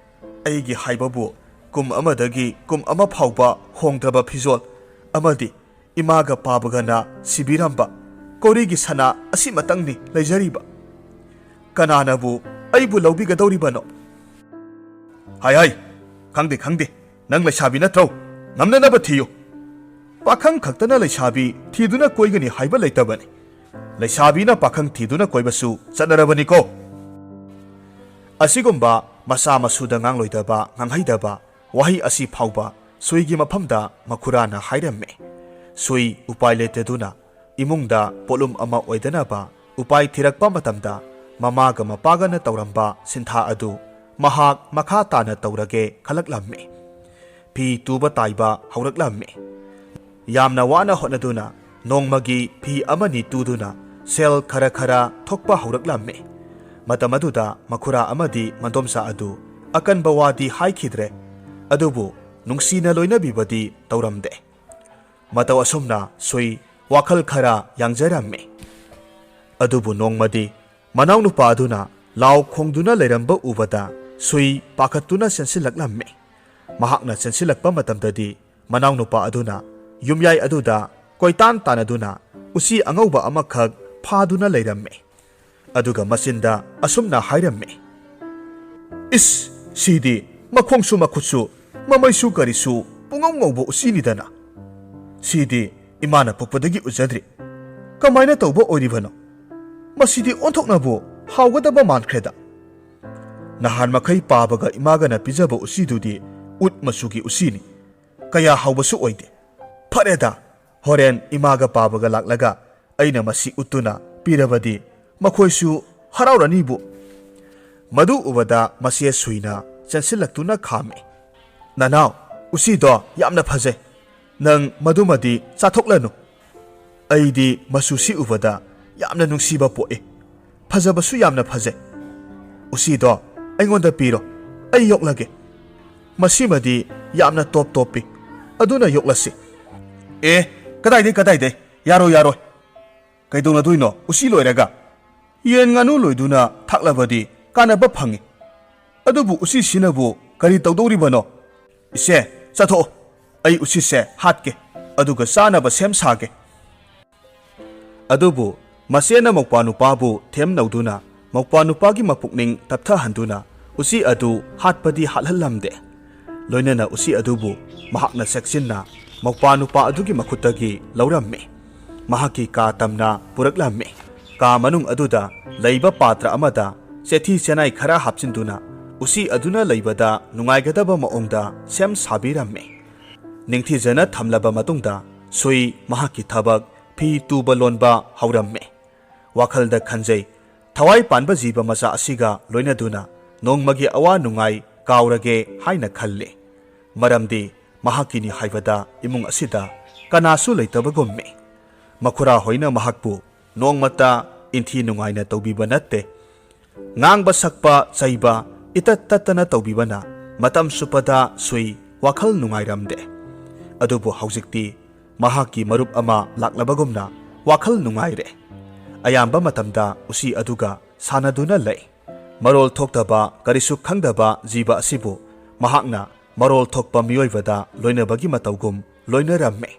ꯑꯩꯒꯤ ꯍꯥꯏꯕꯕꯨ ꯀꯨꯝ ꯑꯃꯗꯒꯤ ꯀꯨꯝ ꯑꯃ ꯐꯥꯎꯕ ꯍꯣꯡꯗ꯭ꯔꯕ ꯐꯤꯖꯣꯜ ꯑꯃꯗꯤ ꯏꯃꯥꯒ ꯄꯥꯕꯒꯅ ꯁꯤꯕꯤꯔꯝꯕ ꯀꯣꯔꯤꯒꯤ ꯁꯅꯥ ꯑꯁꯤꯃꯇꯪꯅꯤ ꯂꯩꯖꯔꯤꯕ꯫ ꯀꯅꯥꯅꯕꯨ ꯑꯩꯕꯨ ꯂꯧꯕꯤꯒꯗꯧꯔꯤꯕꯅꯣ? "ꯍꯥꯏ ꯍꯥꯏ, ꯈꯪꯗꯦ ꯈꯪꯗꯦ, ꯅꯪ ꯂꯩꯁꯥꯕꯤ ꯅꯠꯇ꯭ꯔꯣ? ꯉꯝꯅꯅꯕ ꯊꯤꯌꯨ꯫ ꯄꯥꯈꯪ ꯈꯛꯇꯅ ꯂꯩꯁꯥꯕꯤ ꯊꯤꯗꯨꯅ ꯀꯣꯏꯒꯅꯤ ꯍꯥꯏꯕ ꯂꯩꯇꯕꯅꯤ꯫ ꯂꯩꯁꯥꯕꯤꯅ ꯄꯥꯈꯪ ꯊꯤꯗꯨꯅ ꯀꯣꯏꯕꯁꯨ ꯆꯠꯅꯔꯕꯅꯤꯀꯣ"꯫ ꯑꯁꯤꯒꯨꯝꯕ ꯃꯆꯥ ꯃꯁꯨꯗ ꯉꯥꯡꯂꯣꯏꯗꯕ, ꯉꯥꯡꯍꯩꯗꯕ ꯋꯥꯍꯩ ꯑꯁꯤ ꯐꯥꯎꯕ ꯁꯨꯏꯒꯤ ꯃꯐꯝꯗ ꯃꯈꯨꯔꯥꯅ ꯍꯥꯏꯔꯝꯃꯤ꯫ ꯁꯨꯏ ꯎꯄꯥꯏ ꯂꯩꯇꯗꯨꯅ ꯏꯃꯨꯡꯗ ꯄꯣꯠꯂꯨꯝ ꯑꯃ ꯑꯣꯏꯗꯅꯕ ꯎꯄꯥꯏ ꯊꯤꯔꯛꯄ ꯃꯇꯝꯗ, ꯃꯃꯥꯒ ꯃꯄꯥꯒꯅ ꯇꯧꯔꯝꯕ ꯁꯤꯟꯊꯥ ꯑꯗꯨ ꯃꯍꯥꯛ ꯃꯈꯥ ꯇꯥꯅ ꯇꯧꯔꯒꯦ ꯈꯜꯂꯛꯂꯝꯃꯤ꯫ ꯐꯤ ꯇꯨꯕ ꯇꯥꯏꯕ ꯍꯧꯔꯛꯂꯝꯃꯤ꯫ ꯌꯥꯝꯅ ꯋꯥꯅ ꯍꯣꯠꯅꯗꯨꯅ ꯅꯣꯡꯃꯒꯤ ꯐꯤ ꯑꯃꯅꯤ ꯇꯨꯗꯨꯅ ꯁꯦꯜ ꯈꯔ ꯈꯔ ꯊꯣꯛꯄ ꯍꯧꯔꯛꯂꯝꯃꯤ꯫ ꯃꯇꯝ ꯑꯗꯨꯗ ꯃꯈꯨꯔꯥ ꯑꯃꯗꯤ ꯃꯗꯣꯝꯆꯥ ꯑꯗꯨ ꯑꯀꯟꯕ ꯋꯥꯗꯤ ꯍꯥꯏꯈꯤꯗ꯭ꯔꯦ, ꯑꯗꯨꯕꯨ ꯅꯨꯡꯁꯤꯅ ꯂꯣꯏꯅꯕꯤꯕꯗꯤ ꯇꯧꯔꯝꯗꯦ꯫ ꯃꯇꯧ ꯑꯁꯨꯝꯅ ꯁꯨꯏ ꯋꯥꯈꯜ ꯈꯔ ꯌꯥꯡꯖꯔꯝꯃꯤ꯫ ꯑꯗꯨꯕꯨ ꯅꯣꯡꯃꯗꯤ ꯃꯅꯥꯎꯅꯨꯄꯥ ꯑꯗꯨꯅ ꯂꯥꯎ ꯈꯣꯡꯗꯨꯅ ꯂꯩꯔꯝꯕ ꯎꯕꯗ ꯁꯨꯏ ꯄꯥꯈꯠꯇꯨꯅ ꯆꯦꯟꯁꯤꯜꯂꯛꯂꯝꯃꯤ꯫ ꯃꯍꯥꯛꯅ ꯆꯦꯟꯁꯤꯜꯂꯛꯄ ꯃꯇꯝꯗꯗꯤ ꯃꯅꯥꯎꯅꯨꯄꯥ ꯑꯗꯨꯅ ꯌꯨꯝꯌꯥꯏ ꯑꯗꯨꯗ ꯀꯣꯏꯇꯥꯟ ꯇꯥꯟꯅꯗꯨꯅ ꯎꯆꯤ ꯑꯉꯧꯕ ꯑꯃꯈꯛ ꯐꯥꯗꯨꯅ ꯂꯩꯔꯝꯃꯤ꯫ ꯑꯗꯨꯒ ꯃꯆꯤꯟꯗ ꯑꯁꯨꯝꯅ ꯍꯥꯏꯔꯝꯃꯤ, "ꯏꯁ, ꯁꯤꯗꯤ ꯃꯈꯣꯡꯁꯨ ꯃꯈꯨꯠꯁꯨ ꯃꯃꯩꯁꯨ ꯀꯔꯤꯁꯨ ꯄꯨꯡꯉꯧ ꯉꯧꯕ ꯎꯆꯤꯅꯤꯗꯅ꯫ ꯁꯤꯗꯤ ꯏꯃꯥꯅ ꯄꯣꯛꯄꯗꯒꯤ ꯎꯖꯗ꯭ꯔꯤ꯫ ꯀꯃꯥꯏꯅ ꯇꯧꯕ ꯑꯣꯏꯔꯤꯕꯅꯣ? ꯃꯁꯤꯗꯤ ꯑꯣꯟꯊꯣꯛꯅꯕꯨ ꯍꯥꯎꯒꯗꯕ ꯃꯥꯟꯈ꯭ꯔꯦꯗ꯫ ꯅꯍꯥꯟ ꯃꯈꯩ ꯄꯥꯕꯒ ꯏꯃꯥꯒꯅ ꯄꯤꯖꯕ ꯎꯆꯤꯗꯨꯗꯤ ꯎꯠ ꯃꯆꯨꯒꯤ ꯎꯆꯤꯅꯤ꯫ ꯀꯌꯥ ꯍꯥꯎꯕꯁꯨ ꯑꯣꯏꯗꯦ꯫ ꯐꯔꯦꯗ, ꯍꯣꯔꯦꯟ ꯏꯃꯥꯒ ꯄꯥꯕꯒ ꯂꯥꯛꯂꯒ ꯑꯩꯅ ꯃꯁꯤ ꯎꯠꯇꯨꯅ ꯄꯤꯔꯕꯗꯤ ꯃꯈꯣꯏꯁꯨ ꯍꯔꯥꯎꯔꯅꯤꯕꯨ"꯫ ꯃꯗꯨ ꯎꯕꯗ ꯃꯆꯦ ꯁꯨꯏꯅ ꯆꯦꯟꯁꯤꯜꯂꯛꯇꯨꯅ ꯈꯥꯝꯃꯤ꯫ "ꯅꯅꯥꯎ, ꯎꯆꯤꯗꯣ ꯌꯥꯝꯅ ꯐꯖꯩ꯫ ꯅꯪ ꯃꯗꯨꯃꯗꯤ ꯆꯥꯊꯣꯛꯂꯅꯨ꯫ ꯑꯩꯗꯤ ꯃꯆꯨꯁꯤ ꯎꯕꯗ ꯌꯥꯝꯅ ꯅꯨꯡꯁꯤꯕ ꯄꯣꯛꯏ꯫ ꯐꯖꯕꯁꯨ ꯌꯥꯝꯅ ꯐꯖꯩ꯫ ꯎꯆꯤꯗꯣ ꯑꯩꯉꯣꯟꯗ ꯄꯤꯔꯣ, ꯑꯩ ꯌꯣꯛꯂꯒꯦ꯫ ꯃꯁꯤꯃꯗꯤ ꯌꯥꯝꯅ ꯇꯣꯞ ꯇꯣꯞꯄꯤ, ꯑꯗꯨꯅ ꯌꯣꯛꯂꯁꯤ"꯫ "ꯑꯦ, ꯀꯗꯥꯏꯗꯩ, ꯀꯗꯥꯏꯗꯩ? ꯌꯥꯔꯣꯏ, ꯌꯥꯔꯣꯏ꯫ ꯀꯩꯗꯧꯅꯗꯣꯏꯅꯣ ꯎꯆꯤ ꯂꯣꯏꯔꯒ? ꯌꯦꯟ ꯉꯥꯅꯨ ꯂꯣꯏꯗꯨꯅ ꯊꯥꯛꯂꯕꯗꯤ ꯀꯥꯟꯅꯕ ꯐꯪꯏ꯫ ꯑꯗꯨꯕꯨ ꯎꯆꯤꯁꯤꯅꯕꯨ ꯀꯔꯤ ꯇꯧꯗꯧꯔꯤꯕꯅꯣ? ꯏꯆꯦ, ꯆꯠꯊꯣꯛꯑꯣ꯫ ꯑꯩ ꯎꯆꯤꯁꯦ ꯍꯥꯠꯀꯦ, ꯑꯗꯨꯒ ꯆꯥꯅꯕ ꯁꯦꯝ ꯁꯥꯒꯦ"꯫ ꯑꯗꯨꯕꯨ ꯃꯆꯦꯅ ꯃꯧꯄ꯭ꯋꯥ ꯅꯨꯄꯥꯕꯨ ꯊꯦꯝꯅꯧꯗꯨꯅ ꯃꯧꯄ꯭ꯋꯥ ꯅꯨꯄꯥꯒꯤ ꯃꯄꯨꯛꯅꯤꯡ ꯇꯞꯊꯍꯟꯗꯨꯅ ꯎꯆꯤ ꯑꯗꯨ ꯍꯥꯠꯄꯗꯤ ꯍꯥꯠꯍꯜꯂꯝꯗꯦ꯫ ꯂꯣꯏꯅꯅ ꯎꯆꯤ ꯑꯗꯨꯕꯨ ꯃꯍꯥꯛꯅ ꯆꯦꯛꯁꯤꯟꯅ ꯃꯧꯄꯥ ꯅꯨꯄꯥ ꯑꯗꯨꯒꯤ ꯃꯈꯨꯠꯇꯒꯤ ꯂꯧꯔꯝꯃꯤ꯫ ꯃꯍꯥꯛꯀꯤ ꯀꯥ ꯇꯝꯅ ꯄꯨꯔꯛꯂꯝꯃꯤ꯫ ꯀꯥ ꯃꯅꯨꯡ ꯑꯗꯨꯗ ꯂꯩꯕ ꯄꯥꯇ꯭ꯔ ꯑꯃꯗ ꯆꯦꯊꯤ ꯆꯦꯅꯥꯏ ꯈꯔ ꯍꯥꯞꯆꯤꯟꯗꯨꯅ ꯎꯆꯤ ꯑꯗꯨꯅ ꯂꯩꯕꯗ ꯅꯨꯡꯉꯥꯏꯒꯗꯕ ꯃꯑꯣꯡꯗ ꯁꯦꯝ ꯁꯥꯕꯤꯔꯝꯃꯤ꯫ ꯅꯤꯡꯊꯤꯖꯅ ꯊꯝꯂꯕ ꯃꯇꯨꯡꯗ ꯁꯨꯏ ꯃꯍꯥꯛꯀꯤ ꯊꯕꯛ ꯐꯤ ꯇꯨꯕ ꯂꯣꯟꯕ ꯍꯧꯔꯝꯃꯤ꯫ ꯋꯥꯈꯜꯗ ꯈꯟꯖꯩ, ꯊꯋꯥꯏ ꯄꯥꯟꯕ ꯖꯤꯕ ꯃꯆꯥ ꯑꯁꯤꯒ ꯂꯣꯏꯅꯗꯨꯅ ꯅꯣꯡꯃꯒꯤ ꯑꯋꯥ ꯅꯨꯡꯉꯥꯏ ꯀꯥꯎꯔꯒꯦ ꯍꯥꯏꯅ ꯈꯜꯂꯤ꯫ ꯃꯔꯝꯗꯤ ꯃꯍꯥꯛꯀꯤꯅꯤ ꯍꯥꯏꯕꯗ ꯏꯃꯨꯡ ꯑꯁꯤꯗ ꯀꯅꯥꯁꯨ ꯂꯩꯇꯕꯒꯨꯝꯃꯤ꯫ ꯃꯈꯨꯔꯥ ꯍꯣꯏꯅ ꯃꯍꯥꯛꯄꯨ ꯅꯣꯡꯃꯇ ꯏꯟꯊꯤ ꯅꯨꯡꯉꯥꯏꯅ ꯇꯧꯕꯤꯕ ꯅꯠꯇꯦ꯫ ꯉꯥꯡꯕ ꯁꯛꯄ ꯆꯩꯕ ꯏꯇꯠ ꯇꯠꯇꯅ ꯇꯧꯕꯤꯕꯅ ꯃꯇꯝ ꯆꯨꯞꯄꯗ ꯁꯨꯏ ꯋꯥꯈꯜ ꯅꯨꯡꯉꯥꯏꯔꯝꯗꯦ꯫ ꯑꯗꯨꯕꯨ ꯍꯧꯖꯤꯛꯇꯤ ꯃꯍꯥꯛꯀꯤ ꯃꯔꯨꯞ ꯑꯃ ꯂꯥꯛꯂꯕꯒꯨꯝꯅ ꯋꯥꯈꯜ ꯅꯨꯡꯉꯥꯏꯔꯦ꯫ ꯑꯌꯥꯝꯕ ꯃꯇꯝꯗ ꯎꯆꯤ ꯑꯗꯨꯒ ꯁꯥꯟꯅꯗꯨꯅ ꯂꯩ꯫ ꯃꯔꯣꯜ ꯊꯣꯛꯇꯕ ꯀꯔꯤꯁꯨ ꯈꯪꯗꯕ ꯖꯤꯕ ꯑꯁꯤꯕꯨ ꯃꯍꯥꯛꯅ ꯃꯔꯣꯜ ꯊꯣꯛꯄ ꯃꯤꯑꯣꯏꯕꯗ ꯂꯣꯏꯅꯕꯒꯤ ꯃꯇꯧꯒꯨꯝ ꯂꯣꯏꯅꯔꯝꯃꯤ꯫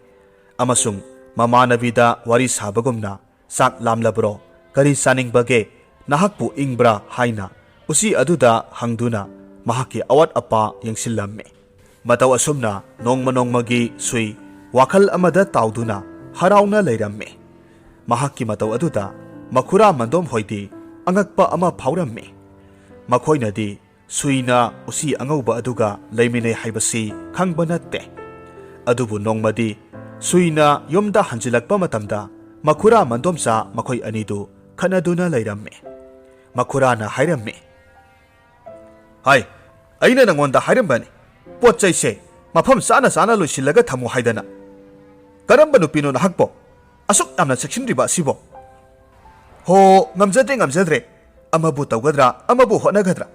ꯑꯃꯁꯨꯡ ꯃꯃꯥꯟꯅꯕꯤꯗ ꯋꯥꯔꯤ ꯁꯥꯕꯒꯨꯝꯅ "ꯆꯥꯛ ꯂꯥꯝꯂꯕ꯭ꯔꯣ? ꯀꯔꯤ ꯆꯥꯅꯤꯡꯕꯒꯦ? ꯅꯍꯥꯛꯄꯨ ꯏꯪꯕ꯭ꯔꯥ?" ꯍꯥꯏꯅ ꯎꯆꯤ ꯑꯗꯨꯗ ꯍꯪꯗꯨꯅ ꯃꯍꯥꯛꯀꯤ ꯑꯋꯥꯠ ꯑꯄꯥ ꯌꯦꯡꯁꯤꯜꯂꯝꯃꯤ꯫ ꯃꯇꯧ ꯑꯁꯨꯝꯅ ꯅꯣꯡꯃ ꯅꯣꯡꯃꯒꯤ ꯁꯨꯏ ꯋꯥꯈꯜ ꯑꯃꯗ ꯇꯥꯎꯗꯨꯅ ꯍꯔꯥꯎꯅ ꯂꯩꯔꯝꯃꯤ꯫ ꯃꯍꯥꯛꯀꯤ ꯃꯇꯧ ꯑꯗꯨꯗ ꯃꯈꯨꯔꯥ ꯃꯟꯗꯣꯝ ꯍꯣꯏꯗꯤ ꯑꯉꯛꯄ ꯑꯃ ꯐꯥꯎꯔꯝꯃꯤ꯫ ꯃꯈꯣꯏꯅꯗꯤ ꯁꯨꯏꯅ ꯎꯆꯤ ꯑꯉꯧꯕ ꯑꯗꯨꯒ ꯂꯩꯃꯤꯟꯅꯩ ꯍꯥꯏꯕꯁꯤ ꯈꯪꯕ ꯅꯠꯇꯦ꯫ ꯑꯗꯨꯕꯨ ꯅꯣꯡꯃꯗꯤ ꯁꯨꯏꯅ ꯌꯨꯝꯗ ꯍꯟꯖꯤꯜꯂꯛꯄ ꯃꯇꯝꯗ ꯃꯈꯨꯔꯥ ꯃꯟꯗꯣꯝꯆꯥ ꯃꯈꯣꯏ ꯑꯅꯤꯗꯨ ꯈꯠꯅꯗꯨꯅ ꯂꯩꯔꯝꯃꯤ꯫ ꯃꯈꯨꯔꯥꯅ ꯍꯥꯏꯔꯝꯃꯤ, "ꯍꯥꯏ, ꯑꯩꯅ ꯅꯉꯣꯟꯗ ꯍꯥꯏꯔꯝꯕꯅꯤ, ꯄꯣꯠ ꯆꯩꯁꯦ ꯃꯐꯝ ꯆꯥꯅ ꯆꯥꯅ ꯂꯣꯏꯁꯤꯜꯂꯒ ꯊꯝꯃꯨ ꯍꯥꯏꯗꯅ꯫ ꯀꯔꯝꯕ ꯅꯨꯄꯤꯅꯣ ꯅꯍꯥꯛꯄꯣ? ꯑꯁꯨꯛ ꯌꯥꯝꯅ ꯆꯦꯛꯁꯤꯟꯗ꯭ꯔꯤꯕ ꯑꯁꯤꯕꯣ?" "ꯍꯣ, ꯉꯝꯖꯗ꯭ꯔꯦ, ꯉꯝꯖꯗ꯭ꯔꯦ꯫ ꯑꯃꯕꯨ ꯇꯧꯒꯗ꯭ꯔꯥ, ꯑꯃꯕꯨ ꯍꯣꯠꯅꯒꯗ꯭ꯔꯥ?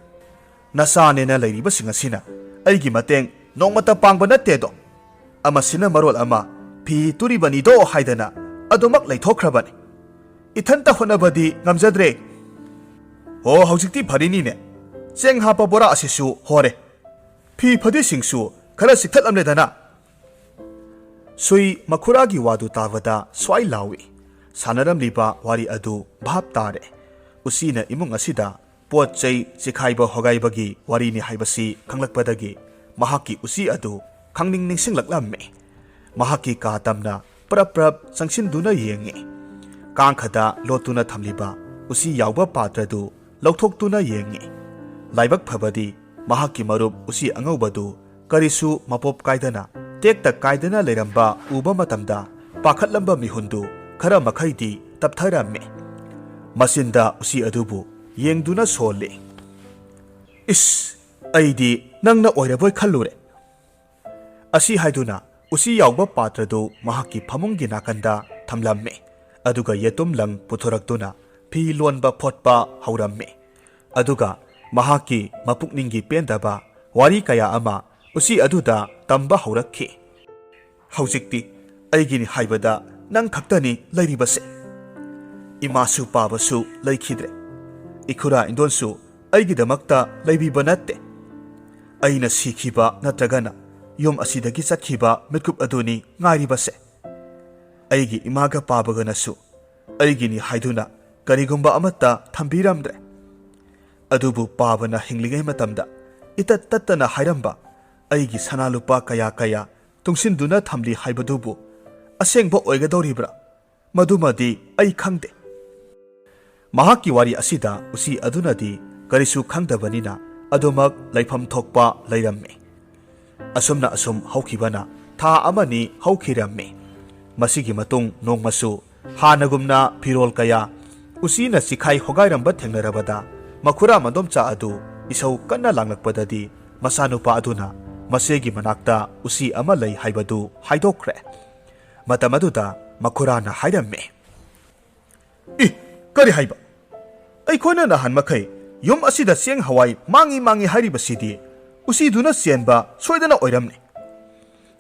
ꯅꯆꯥꯅꯦꯅ ꯂꯩꯔꯤꯕꯁꯤꯡ ꯑꯁꯤꯅ ꯑꯩꯒꯤ ꯃꯇꯦꯡ ꯅꯣꯡꯃꯇ ꯄꯥꯡꯕ ꯅꯠꯇꯦꯗꯣ꯫ ꯑꯃꯁꯤꯅ ꯃꯔꯣꯜ ꯑꯃ ꯐꯤ ꯇꯨꯔꯤꯕꯅꯤꯗꯣ ꯍꯥꯏꯗꯅ ꯑꯗꯨꯃꯛ ꯂꯩꯊꯣꯛꯈ꯭ꯔꯕꯅꯤ꯫ ꯏꯊꯟꯇ ꯍꯣꯠꯅꯕꯗꯤ ꯉꯝꯖꯗ꯭ꯔꯦ꯫ ꯍꯣ, ꯍꯧꯖꯤꯛꯇꯤ ꯐꯔꯤꯅꯤꯅꯦ꯫ ꯆꯦꯡ ꯍꯥꯞꯄ ꯕꯣꯔꯥ ꯑꯁꯤꯁꯨ ꯍꯣꯔꯦ꯫ ꯐꯤ ꯐꯗꯤꯁꯤꯡꯁꯨ ꯈꯔ ꯆꯤꯛꯊꯠꯂꯝꯂꯦꯗꯅ꯫" ꯁꯨꯏ ꯃꯈꯨꯔꯥꯒꯤ ꯋꯥꯗꯨ ꯇꯥꯕꯗ ꯁ꯭ꯋꯥꯏ ꯂꯥꯎꯏ꯫ ꯁꯥꯟꯅꯔꯝꯂꯤꯕ ꯋꯥꯔꯤ ꯑꯗꯨ ꯚꯥꯞ ꯇꯥꯔꯦ꯫ ꯎꯆꯤꯅ ꯏꯃꯨꯡ ꯑꯁꯤꯗ ꯄꯣꯠ ꯆꯩ ꯆꯤꯈꯥꯏꯕ ꯍꯣꯒꯥꯏꯕꯒꯤ ꯋꯥꯔꯤꯅꯤ ꯍꯥꯏꯕꯁꯤ ꯈꯪꯂꯛꯄꯗꯒꯤ ꯃꯍꯥꯛꯀꯤ ꯎꯆꯤ ꯑꯗꯨ ꯈꯪꯅꯤꯡ ꯅꯤꯡꯁꯤꯡꯂꯛꯂꯝꯃꯤ꯫ ꯃꯍꯥꯛꯀꯤ ꯀꯥ ꯇꯝꯅ ꯄ꯭ꯔꯞ ꯄ꯭ꯔꯞ ꯆꯪꯁꯤꯟꯗꯨꯅ ꯌꯦꯡꯉꯤ꯫ ꯀꯥꯡꯈꯗ ꯂꯣꯠꯇꯨꯅ ꯊꯝꯂꯤꯕ ꯎꯆꯤ ꯌꯥꯎꯕ ꯄꯥꯇ꯭ꯔꯗꯨ ꯂꯧꯊꯣꯛꯇꯨꯅ ꯌꯦꯡꯉꯤ꯫ ꯂꯥꯏꯕꯛ ꯐꯕꯗꯤ ꯃꯍꯥꯛꯀꯤ ꯃꯔꯨꯞ ꯎꯆꯤ ꯑꯉꯧꯕꯗꯨ ꯀꯔꯤꯁꯨ ꯃꯄꯣꯞ ꯀꯥꯏꯗꯅ ꯇꯦꯛꯇ ꯀꯥꯏꯗꯅ ꯂꯩꯔꯝꯕ ꯎꯕ ꯃꯇꯝꯗ ꯄꯥꯈꯠꯂꯝꯕ ꯃꯤꯍꯨꯟꯗꯨ ꯈꯔ ꯃꯈꯩꯗꯤ ꯇꯞꯊꯔꯝꯃꯤ꯫ ꯃꯆꯤꯟꯗ ꯎꯆꯤ ꯑꯗꯨꯕꯨ ꯌꯦꯡꯗꯨꯅ ꯁꯣꯜꯂꯤ꯫ "ꯏꯁ, ꯑꯩꯗꯤ ꯅꯪꯅ ꯑꯣꯏꯔꯕꯣꯏ ꯈꯜꯂꯨꯔꯦ"꯫ ꯑꯁꯤ ꯍꯥꯏꯗꯨꯅ ꯎꯆꯤ ꯌꯥꯎꯕ ꯄꯥꯇ꯭ꯔꯗꯨ ꯃꯍꯥꯛꯀꯤ ꯐꯃꯨꯡꯒꯤ ꯅꯥꯀꯟꯗ ꯊꯝꯂꯝꯃꯤ꯫ ꯑꯗꯨꯒ ꯌꯦꯇꯨꯝ ꯂꯪ ꯄꯨꯊꯣꯔꯛꯇꯨꯅ ꯐꯤ ꯂꯣꯟꯕ ꯐꯣꯠꯄ ꯍꯧꯔꯝꯃꯤ꯫ ꯑꯗꯨꯒ ꯃꯍꯥꯛꯀꯤ ꯃꯄꯨꯛꯅꯤꯡꯒꯤ ꯄꯦꯟꯗꯕ ꯋꯥꯔꯤ ꯀꯌꯥ ꯑꯃ ꯎꯆꯤ ꯑꯗꯨꯗ ꯇꯝꯕ ꯍꯧꯔꯛꯈꯤ꯫ "ꯍꯧꯖꯤꯛꯇꯤ ꯑꯩꯒꯤꯅꯤ ꯍꯥꯏꯕꯗ ꯅꯪ ꯈꯛꯇꯅꯤ ꯂꯩꯔꯤꯕꯁꯦ꯫ ꯏꯃꯥꯁꯨ ꯄꯥꯕꯁꯨ ꯂꯩꯈꯤꯗ꯭ꯔꯦ꯫ ꯏꯈꯨꯔꯥ ꯏꯟꯗꯣꯟꯁꯨ ꯑꯩꯒꯤꯗꯃꯛꯇ ꯂꯩꯕꯤꯕ ꯅꯠꯇꯦ꯫ ꯑꯩꯅ ꯁꯤꯈꯤꯕ ꯅꯠꯇ꯭ꯔꯒꯅ ꯌꯨꯝ ꯑꯁꯤꯗꯒꯤ ꯆꯠꯈꯤꯕ ꯃꯤꯠꯀꯨꯞ ꯑꯗꯨꯅꯤ ꯉꯥꯏꯔꯤꯕꯁꯦ꯫ ꯑꯩꯒꯤ ꯏꯃꯥꯒ ꯄꯥꯕꯒꯅꯁꯨ ꯑꯩꯒꯤꯅꯤ ꯍꯥꯏꯗꯨꯅ ꯀꯔꯤꯒꯨꯝꯕ ꯑꯃꯠꯇ ꯊꯝꯕꯤꯔꯝꯗ꯭ꯔꯦ꯫ ꯑꯗꯨꯕꯨ ꯄꯥꯕꯅ ꯍꯤꯡꯂꯤꯉꯩ ꯃꯇꯝꯗ ꯏꯇꯠ ꯇꯠꯇꯅ ꯍꯥꯏꯔꯝꯕ ꯑꯩꯒꯤ ꯁꯅꯥ ꯂꯨꯄꯥ ꯀꯌꯥ ꯀꯌꯥ ꯇꯨꯡꯁꯤꯟꯗꯨꯅ ꯊꯝꯂꯤ ꯍꯥꯏꯕꯗꯨꯕꯨ ꯑꯁꯦꯡꯕ ꯑꯣꯏꯒꯗꯧꯔꯤꯕ꯭ꯔꯥ? ꯃꯗꯨꯃꯗꯤ ꯑꯩ ꯈꯪꯗꯦ"꯫ ꯃꯍꯥꯛꯀꯤ ꯋꯥꯔꯤ ꯑꯁꯤꯗ ꯎꯆꯤ ꯑꯗꯨꯅꯗꯤ ꯀꯔꯤꯁꯨ ꯈꯪꯗꯕꯅꯤꯅ ꯑꯗꯨꯃꯛ ꯂꯩꯐꯝ ꯊꯣꯛꯄ ꯂꯩꯔꯝꯃꯤ꯫ ꯑꯁꯨꯝꯅ ꯑꯁꯨꯝ ꯍꯧꯈꯤꯕꯅ ꯊꯥ ꯑꯃꯅꯤ ꯍꯧꯈꯤꯔꯝꯃꯤ꯫ ꯃꯁꯤꯒꯤ ꯃꯇꯨꯡ ꯅꯣꯡꯃꯁꯨ ꯍꯥꯟꯅꯒꯨꯝꯅ ꯐꯤꯔꯣꯜ ꯀꯌꯥ ꯎꯆꯤꯅ ꯆꯤꯈꯥꯏ ꯍꯣꯒꯥꯏꯔꯝꯕ ꯊꯦꯡꯅꯔꯕꯗ, ꯃꯈꯨꯔꯥ ꯃꯗꯣꯝꯆꯥ ꯑꯗꯨ ꯏꯁꯧ ꯀꯟꯅ ꯂꯥꯡꯂꯛꯄꯗꯗꯤ ꯃꯆꯥꯅꯨꯄꯥ ꯑꯗꯨꯅ ꯃꯆꯦꯒꯤ ꯃꯅꯥꯛꯇ ꯎꯆꯤ ꯑꯃ ꯂꯩ ꯍꯥꯏꯕꯗꯨ ꯍꯥꯏꯗꯣꯛꯈ꯭ꯔꯦ꯫ ꯃꯇꯝ ꯑꯗꯨꯗ ꯃꯈꯨꯔꯥꯅ ꯍꯥꯏꯔꯝꯃꯤ, "ꯏ, ꯀꯔꯤ ꯍꯥꯏꯕ? ꯑꯩꯈꯣꯏꯅ ꯅꯍꯥꯟ ꯃꯈꯩ ꯌꯨꯝ ꯑꯁꯤꯗ ꯆꯦꯡ ꯍꯋꯥꯏ ꯃꯥꯡꯏ ꯃꯥꯡꯏ ꯍꯥꯏꯔꯤꯕꯁꯤꯗꯤ ꯎꯆꯤꯗꯨꯅ ꯆꯦꯟꯕ ꯁꯣꯏꯗꯅ ꯑꯣꯏꯔꯝꯅꯤ꯫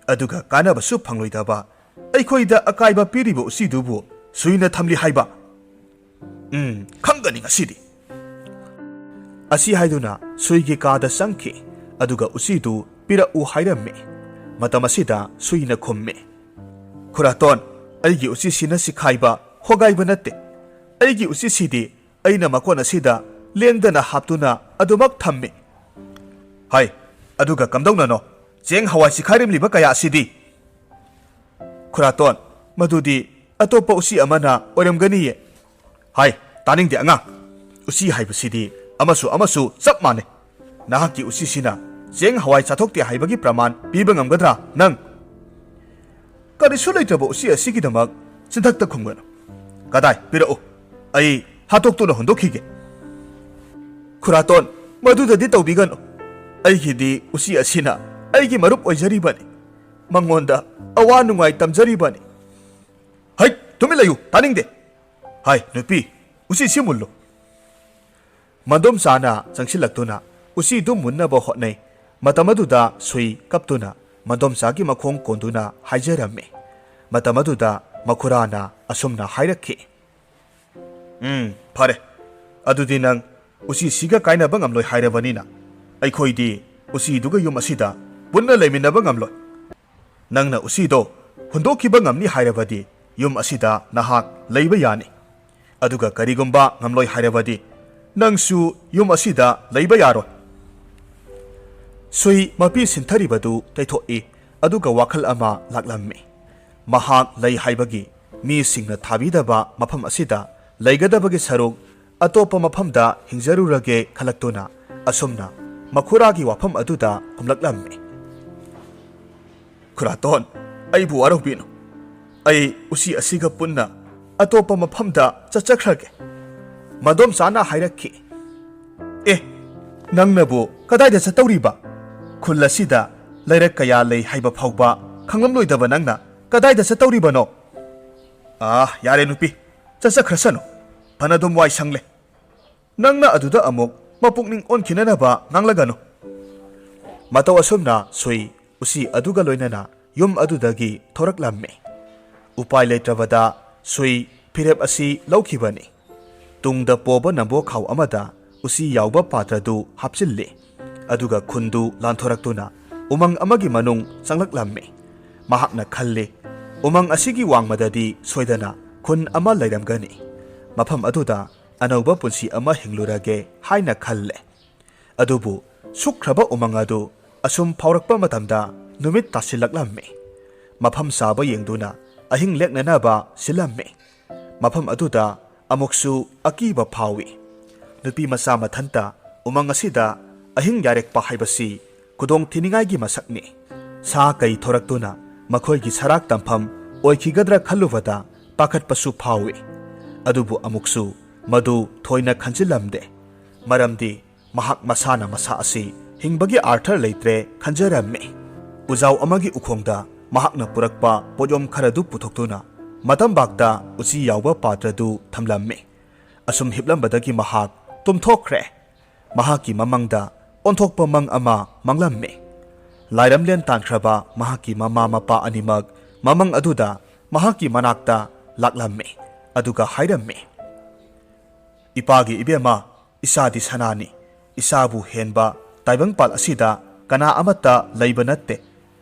ꯑꯗꯨꯒ ꯀꯥꯟꯅꯕꯁꯨ ꯐꯪꯂꯣꯏꯗꯕ, ꯑꯩꯈꯣꯏꯗ ꯑꯀꯥꯏꯕ ꯄꯤꯔꯤꯕ ꯎꯆꯤꯗꯨꯕꯨ ꯁꯨꯏꯅ ꯊꯝꯂꯤ ꯍꯥꯏꯕ? ꯎꯝ, ꯈꯪꯒꯅꯤ ꯉꯁꯤꯗꯤ"꯫ ꯑꯁꯤ ꯍꯥꯏꯗꯨꯅ ꯁꯨꯏꯒꯤ ꯀꯥꯗ ꯆꯪꯈꯤ꯫ ꯑꯗꯨꯒ ꯎꯆꯤꯗꯨ ꯄꯤꯔꯛꯎ ꯍꯥꯏꯔꯝꯃꯤ꯫ ꯃꯇꯝ ꯑꯁꯤꯗ ꯁꯨꯏꯅ ꯈꯨꯝꯃꯤ, "ꯈꯨꯔꯥꯇꯣꯟ, ꯑꯩꯒꯤ ꯎꯆꯤꯁꯤꯅ ꯁꯤꯈꯥꯏꯕ, ꯍꯣꯒꯥꯏꯕ ꯅꯠꯇꯦ꯫ ꯑꯩꯒꯤ ꯎꯆꯤꯁꯤꯗꯤ ꯑꯩꯅ ꯃꯀꯣꯟ ꯑꯁꯤꯗ ꯂꯦꯡꯗꯅ ꯍꯥꯞꯇꯨꯅ ꯑꯗꯨꯃꯛ ꯊꯝꯃꯤ꯫ ꯍꯥꯏ, ꯑꯗꯨꯒ ꯀꯝꯗꯧꯅꯅꯣ ꯆꯦꯡ ꯍꯋꯥꯏ ꯆꯤꯈꯥꯏꯔꯝꯂꯤꯕ ꯀꯌꯥ ꯑꯁꯤꯗꯤ? ꯈꯨꯔꯥꯇꯣꯟ, ꯃꯗꯨꯗꯤ ꯑꯇꯣꯞꯄ ꯎꯆꯤ ꯑꯃꯅ ꯑꯣꯏꯔꯝꯒꯅꯤꯌꯦ꯫ ꯍꯥꯏ, ꯇꯥꯅꯤꯡꯗꯦ ꯑꯉꯥꯡ꯫ ꯎꯆꯤ ꯍꯥꯏꯕꯁꯤꯗꯤ ꯑꯃꯁꯨ ꯑꯃꯁꯨ ꯆꯞ ꯃꯥꯟꯅꯩ꯫ ꯅꯍꯥꯛꯀꯤ ꯎꯆꯤꯁꯤꯅ ꯆꯦꯡ ꯍꯋꯥꯏ ꯆꯥꯊꯣꯛꯇꯦ ꯍꯥꯏꯕꯒꯤ ꯄ꯭ꯔꯃꯥꯟ ꯄꯤꯕ ꯉꯝꯒꯗ꯭ꯔꯥ ꯅꯪ? ꯀꯔꯤꯁꯨ ꯂꯩꯇ꯭ꯔꯕ ꯎꯆꯤ ꯑꯁꯤꯒꯤꯗꯃꯛ ꯆꯤꯟꯊꯛꯇ ꯈꯨꯝꯒꯅꯨ꯫ ꯀꯗꯥꯏ, ꯄꯤꯔꯛꯎ꯫ ꯑꯩ ꯍꯥꯠꯇꯣꯛꯇꯨꯅ ꯍꯨꯟꯗꯣꯛꯈꯤꯒꯦ꯫ ꯈꯨꯔꯥꯇꯣꯟ, ꯃꯗꯨꯗꯗꯤ ꯇꯧꯕꯤꯒꯅꯨ꯫ ꯑꯩꯒꯤꯗꯤ ꯎꯆꯤ ꯑꯁꯤꯅ ꯑꯩꯒꯤ ꯃꯔꯨꯞ ꯑꯣꯏꯖꯔꯤꯕꯅꯤ꯫ ꯃꯉꯣꯟꯗ ꯑꯋꯥ ꯅꯨꯡꯉꯥꯏ ꯇꯝꯖꯔꯤꯕꯅꯤ꯫ ꯍꯩ, ꯇꯨꯃꯤꯟ ꯂꯩꯌꯨ, ꯇꯥꯅꯤꯡꯗꯦ꯫ ꯍꯥꯏ, ꯅꯨꯄꯤ, ꯎꯆꯤꯁꯤ ꯃꯨꯜꯂꯨ꯫ ꯃꯗꯣꯝꯆꯥꯅ ꯆꯪꯁꯤꯜꯂꯛꯇꯨꯅ ꯎꯆꯤꯗꯨ ꯃꯨꯟꯅꯕ ꯍꯣꯠꯅꯩ꯫ ꯃꯇꯝ ꯑꯗꯨꯗ ꯁꯨꯏ ꯀꯞꯇꯨꯅ ꯃꯗꯣꯝꯆꯥꯒꯤ ꯃꯈꯣꯡ ꯀꯣꯟꯗꯨꯅ ꯍꯥꯏꯖꯔꯝꯃꯤ꯫ ꯃꯇꯝ ꯑꯗꯨꯗ ꯃꯈꯨꯔꯥꯅ ꯑꯁꯨꯝꯅ ꯍꯥꯏꯔꯛꯈꯤ, "ꯎꯝ, ꯐꯔꯦ꯫ ꯑꯗꯨꯗꯤ ꯅꯪ ꯎꯆꯤꯁꯤꯒ ꯀꯥꯏꯅꯕ ꯉꯝꯂꯣꯏ ꯍꯥꯏꯔꯕꯅꯤꯅ, ꯑꯩꯈꯣꯏꯗꯤ ꯎꯆꯤꯗꯨꯒ ꯌꯨꯝ ꯑꯁꯤꯗ ꯄꯨꯟꯅ ꯂꯩꯃꯤꯟꯅꯕ ꯉꯝꯂꯣꯏ꯫ ꯅꯪꯅ ꯎꯆꯤꯗꯣ ꯍꯨꯟꯗꯣꯛꯈꯤꯕ ꯉꯝꯅꯤ ꯍꯥꯏꯔꯕꯗꯤ ꯌꯨꯝ ꯑꯁꯤꯗ ꯅꯍꯥꯛ ꯂꯩꯕ ꯌꯥꯅꯤ꯫ ꯑꯗꯨꯒ ꯀꯔꯤꯒꯨꯝꯕ ꯉꯝꯂꯣꯏ ꯍꯥꯏꯔꯕꯗꯤ ꯅꯪꯁꯨ ꯌꯨꯝ ꯑꯁꯤꯗ ꯂꯩꯕ ꯌꯥꯔꯣꯏ꯫" ꯁꯨꯏ ꯃꯄꯤ ꯁꯤꯟꯊꯔꯤꯕꯗꯨ ꯇꯩꯊꯣꯛꯏ, ꯑꯗꯨꯒ ꯋꯥꯈꯜ ꯑꯃ ꯂꯥꯛꯂꯝꯃꯤ꯫ ꯃꯍꯥꯛ ꯂꯩ ꯍꯥꯏꯕꯒꯤ ꯃꯤꯁꯤꯡꯅ ꯊꯥꯕꯤꯗꯕ ꯃꯐꯝ ꯑꯁꯤꯗ ꯂꯩꯒꯗꯕꯒꯤ ꯁꯔꯨꯛ ꯑꯇꯣꯞꯄ ꯃꯐꯝꯗ ꯍꯤꯡꯖꯔꯨꯔꯒꯦ ꯈꯜꯂꯛꯇꯨꯅ ꯑꯁꯨꯝꯅ ꯃꯈꯨꯔꯥꯒꯤ ꯋꯥꯐꯝ ꯑꯗꯨꯗ ꯈꯨꯝꯂꯛꯂꯝꯃꯤ꯫ "ꯈꯨꯔꯥꯇꯣꯟ, ꯑꯩꯕꯨ ꯋꯥꯔꯧꯕꯤꯅꯨ꯫ ꯑꯩ ꯎꯆꯤ ꯑꯁꯤꯒ ꯄꯨꯟꯅ ꯑꯇꯣꯞꯄ ꯃꯐꯝꯗ ꯆꯠꯆꯈ꯭ꯔꯒꯦ꯫" ꯃꯗꯣꯝꯆꯥꯅ ꯍꯥꯏꯔꯛꯈꯤ, "ꯑꯦ, ꯅꯪꯅꯕꯨ ꯀꯗꯥꯏꯗ ꯆꯠꯇꯧꯔꯤꯕ? ꯈꯨꯜ ꯑꯁꯤꯗ ꯂꯩꯔꯛ ꯀꯌꯥ ꯂꯩ ꯍꯥꯏꯕ ꯐꯥꯎꯕ ꯈꯪꯂꯝꯂꯣꯏꯗꯕ ꯅꯪꯅ ꯀꯗꯥꯏꯗ ꯆꯠꯇꯧꯔꯤꯕꯅꯣ?" "ꯑꯥ, ꯌꯥꯔꯦ ꯅꯨꯄꯤ, ꯆꯠꯆꯈ꯭ꯔꯁꯅꯨ꯫ ꯐꯅꯗꯨꯝ ꯋꯥꯏ ꯁꯪꯂꯦ꯫ ꯅꯪꯅ ꯑꯗꯨꯗ ꯑꯃꯨꯛ ꯃꯄꯨꯛꯅꯤꯡ ꯑꯣꯟꯈꯤꯅꯅꯕ ꯉꯥꯡꯂꯒꯅꯨ꯫" ꯃꯇꯧ ꯑꯁꯨꯝꯅ ꯁꯨꯏ ꯎꯆꯤ ꯑꯗꯨꯒ ꯂꯣꯏꯅꯅ ꯌꯨꯝ ꯑꯗꯨꯗꯒꯤ ꯊꯣꯔꯛꯂꯝꯃꯤ꯫ ꯎꯄꯥꯏ ꯂꯩꯇ꯭ꯔꯕꯗ ꯁꯨꯏ ꯐꯤꯔꯦꯞ ꯑꯁꯤ ꯂꯧꯈꯤꯕꯅꯤ꯫ ꯇꯨꯡꯗ ꯄꯣꯕ ꯅꯝꯕꯣ ꯈꯥꯎ ꯑꯃꯗ ꯎꯆꯤ ꯌꯥꯎꯕ ꯄꯥꯇ꯭ꯔꯗꯨ ꯍꯥꯞꯆꯤꯜꯂꯤ꯫ ꯑꯗꯨꯒ ꯈꯨꯟꯗꯨ ꯂꯥꯟꯊꯣꯔꯛꯇꯨꯅ ꯎꯃꯪ ꯑꯃꯒꯤ ꯃꯅꯨꯡ ꯆꯪꯂꯛꯂꯝꯃꯤ꯫ ꯃꯍꯥꯛꯅ ꯈꯜꯂꯤ, "ꯎꯃꯪ ꯑꯁꯤꯒꯤ ꯋꯥꯡꯃꯗꯗꯤ ꯁꯣꯏꯗꯅ ꯈꯨꯟ ꯑꯃ ꯂꯩꯔꯝꯒꯅꯤ꯫ ꯃꯐꯝ ꯑꯗꯨꯗ ꯑꯅꯧꯕ ꯄꯨꯟꯁꯤ ꯑꯃ ꯍꯤꯡꯂꯨꯔꯒꯦ ꯍꯥꯏꯅ ꯈꯜꯂꯦ꯫ ꯑꯗꯨꯕꯨ ꯁꯨꯛꯈ꯭ꯔꯕ ꯎꯃꯪ ꯑꯗꯨ ꯑꯁꯨꯝ ꯐꯥꯎꯔꯛꯄ ꯃꯇꯝꯗ ꯅꯨꯃꯤꯠ ꯇꯥꯁꯤꯜꯂꯛꯂꯝꯃꯤ꯫ ꯃꯐꯝ ꯆꯥꯕ ꯌꯦꯡꯗꯨꯅ ꯑꯍꯤꯡ ꯂꯦꯛꯅꯅꯕ ꯁꯤꯜꯂꯝꯃꯤ꯫ ꯃꯐꯝ ꯑꯗꯨꯗ ꯑꯃꯨꯛꯁꯨ ꯑꯀꯤꯕ ꯐꯥꯎꯏ꯫ ꯅꯨꯄꯤ ꯃꯆꯥ ꯃꯊꯟꯇ ꯎꯃꯪ ꯑꯁꯤꯗ ꯑꯍꯤꯡ ꯌꯥꯔꯦꯛꯄ ꯍꯥꯏꯕꯁꯤ ꯈꯨꯗꯣꯡ ꯊꯤꯅꯤꯡꯉꯥꯏꯒꯤ ꯃꯁꯛꯅꯤ꯫ ꯁꯥ ꯀꯩ ꯊꯣꯔꯛꯇꯨꯅ ꯃꯈꯣꯏꯒꯤ ꯁꯔꯥꯛ ꯇꯝꯐꯝ ꯑꯣꯏꯈꯤꯒꯗ꯭ꯔꯥ ꯈꯜꯂꯨꯕꯗ ꯄꯥꯈꯠꯄꯁꯨ ꯐꯥꯎꯏ꯫ ꯑꯗꯨꯕꯨ ꯑꯃꯨꯛꯁꯨ ꯃꯗꯨ ꯊꯣꯏꯅ ꯈꯟꯖꯤꯜꯂꯝꯗꯦ꯫ ꯃꯔꯝꯗꯤ ꯃꯍꯥꯛ ꯃꯁꯥꯅ ꯃꯁꯥ ꯑꯁꯤ ꯍꯤꯡꯕꯒꯤ ꯑꯥꯔꯊ ꯂꯩꯇ꯭ꯔꯦ ꯈꯟꯖꯔꯝꯃꯤ꯫ ꯎꯖꯥꯎ ꯑꯃꯒꯤ ꯎꯈꯣꯡꯗ ꯃꯍꯥꯛꯅ ꯄꯨꯔꯛꯄ ꯄꯣꯠꯌꯣꯝ ꯈꯔꯗꯨ ꯄꯨꯊꯣꯛꯇꯨꯅ ꯃꯇꯝꯕꯥꯛꯇ ꯎꯆꯤ ꯌꯥꯎꯕ ꯄꯥꯇ꯭ꯔꯗꯨ ꯊꯝꯂꯝꯃꯤ꯫ ꯑꯁꯨꯝ ꯍꯤꯞꯂꯝꯕꯗꯒꯤ ꯃꯍꯥꯛ ꯇꯨꯝꯊꯣꯛꯈ꯭ꯔꯦ꯫ ꯃꯍꯥꯛꯀꯤ ꯃꯃꯪꯗ ꯑꯣꯟꯊꯣꯛꯄ ꯃꯪ ꯑꯃ ꯃꯪꯂꯝꯃꯤ꯫ ꯂꯥꯏꯔꯝꯂꯦꯟ ꯇꯥꯟꯈ꯭ꯔꯕ ꯃꯍꯥꯛꯀꯤ ꯃꯃꯥ ꯃꯄꯥ ꯑꯅꯤꯃꯛ ꯃꯃꯪ ꯑꯗꯨꯗ ꯃꯍꯥꯛꯀꯤ ꯃꯅꯥꯛꯇ ꯂꯥꯛꯂꯝꯃꯤ꯫ ꯑꯗꯨꯒ ꯍꯥꯏꯔꯝꯃꯤ, "ꯏꯄꯥꯒꯤ ꯏꯕꯦꯝꯃ, ꯏꯆꯥꯗꯤ ꯁꯅꯥꯅꯤ꯫ ꯏꯆꯥꯕꯨ ꯍꯦꯟꯕ ꯇꯥꯏꯕꯪꯄꯥꯜ ꯑꯁꯤꯗ ꯀꯅꯥ ꯑꯃꯠꯇ ꯂꯩꯕ ꯅꯠꯇꯦ꯫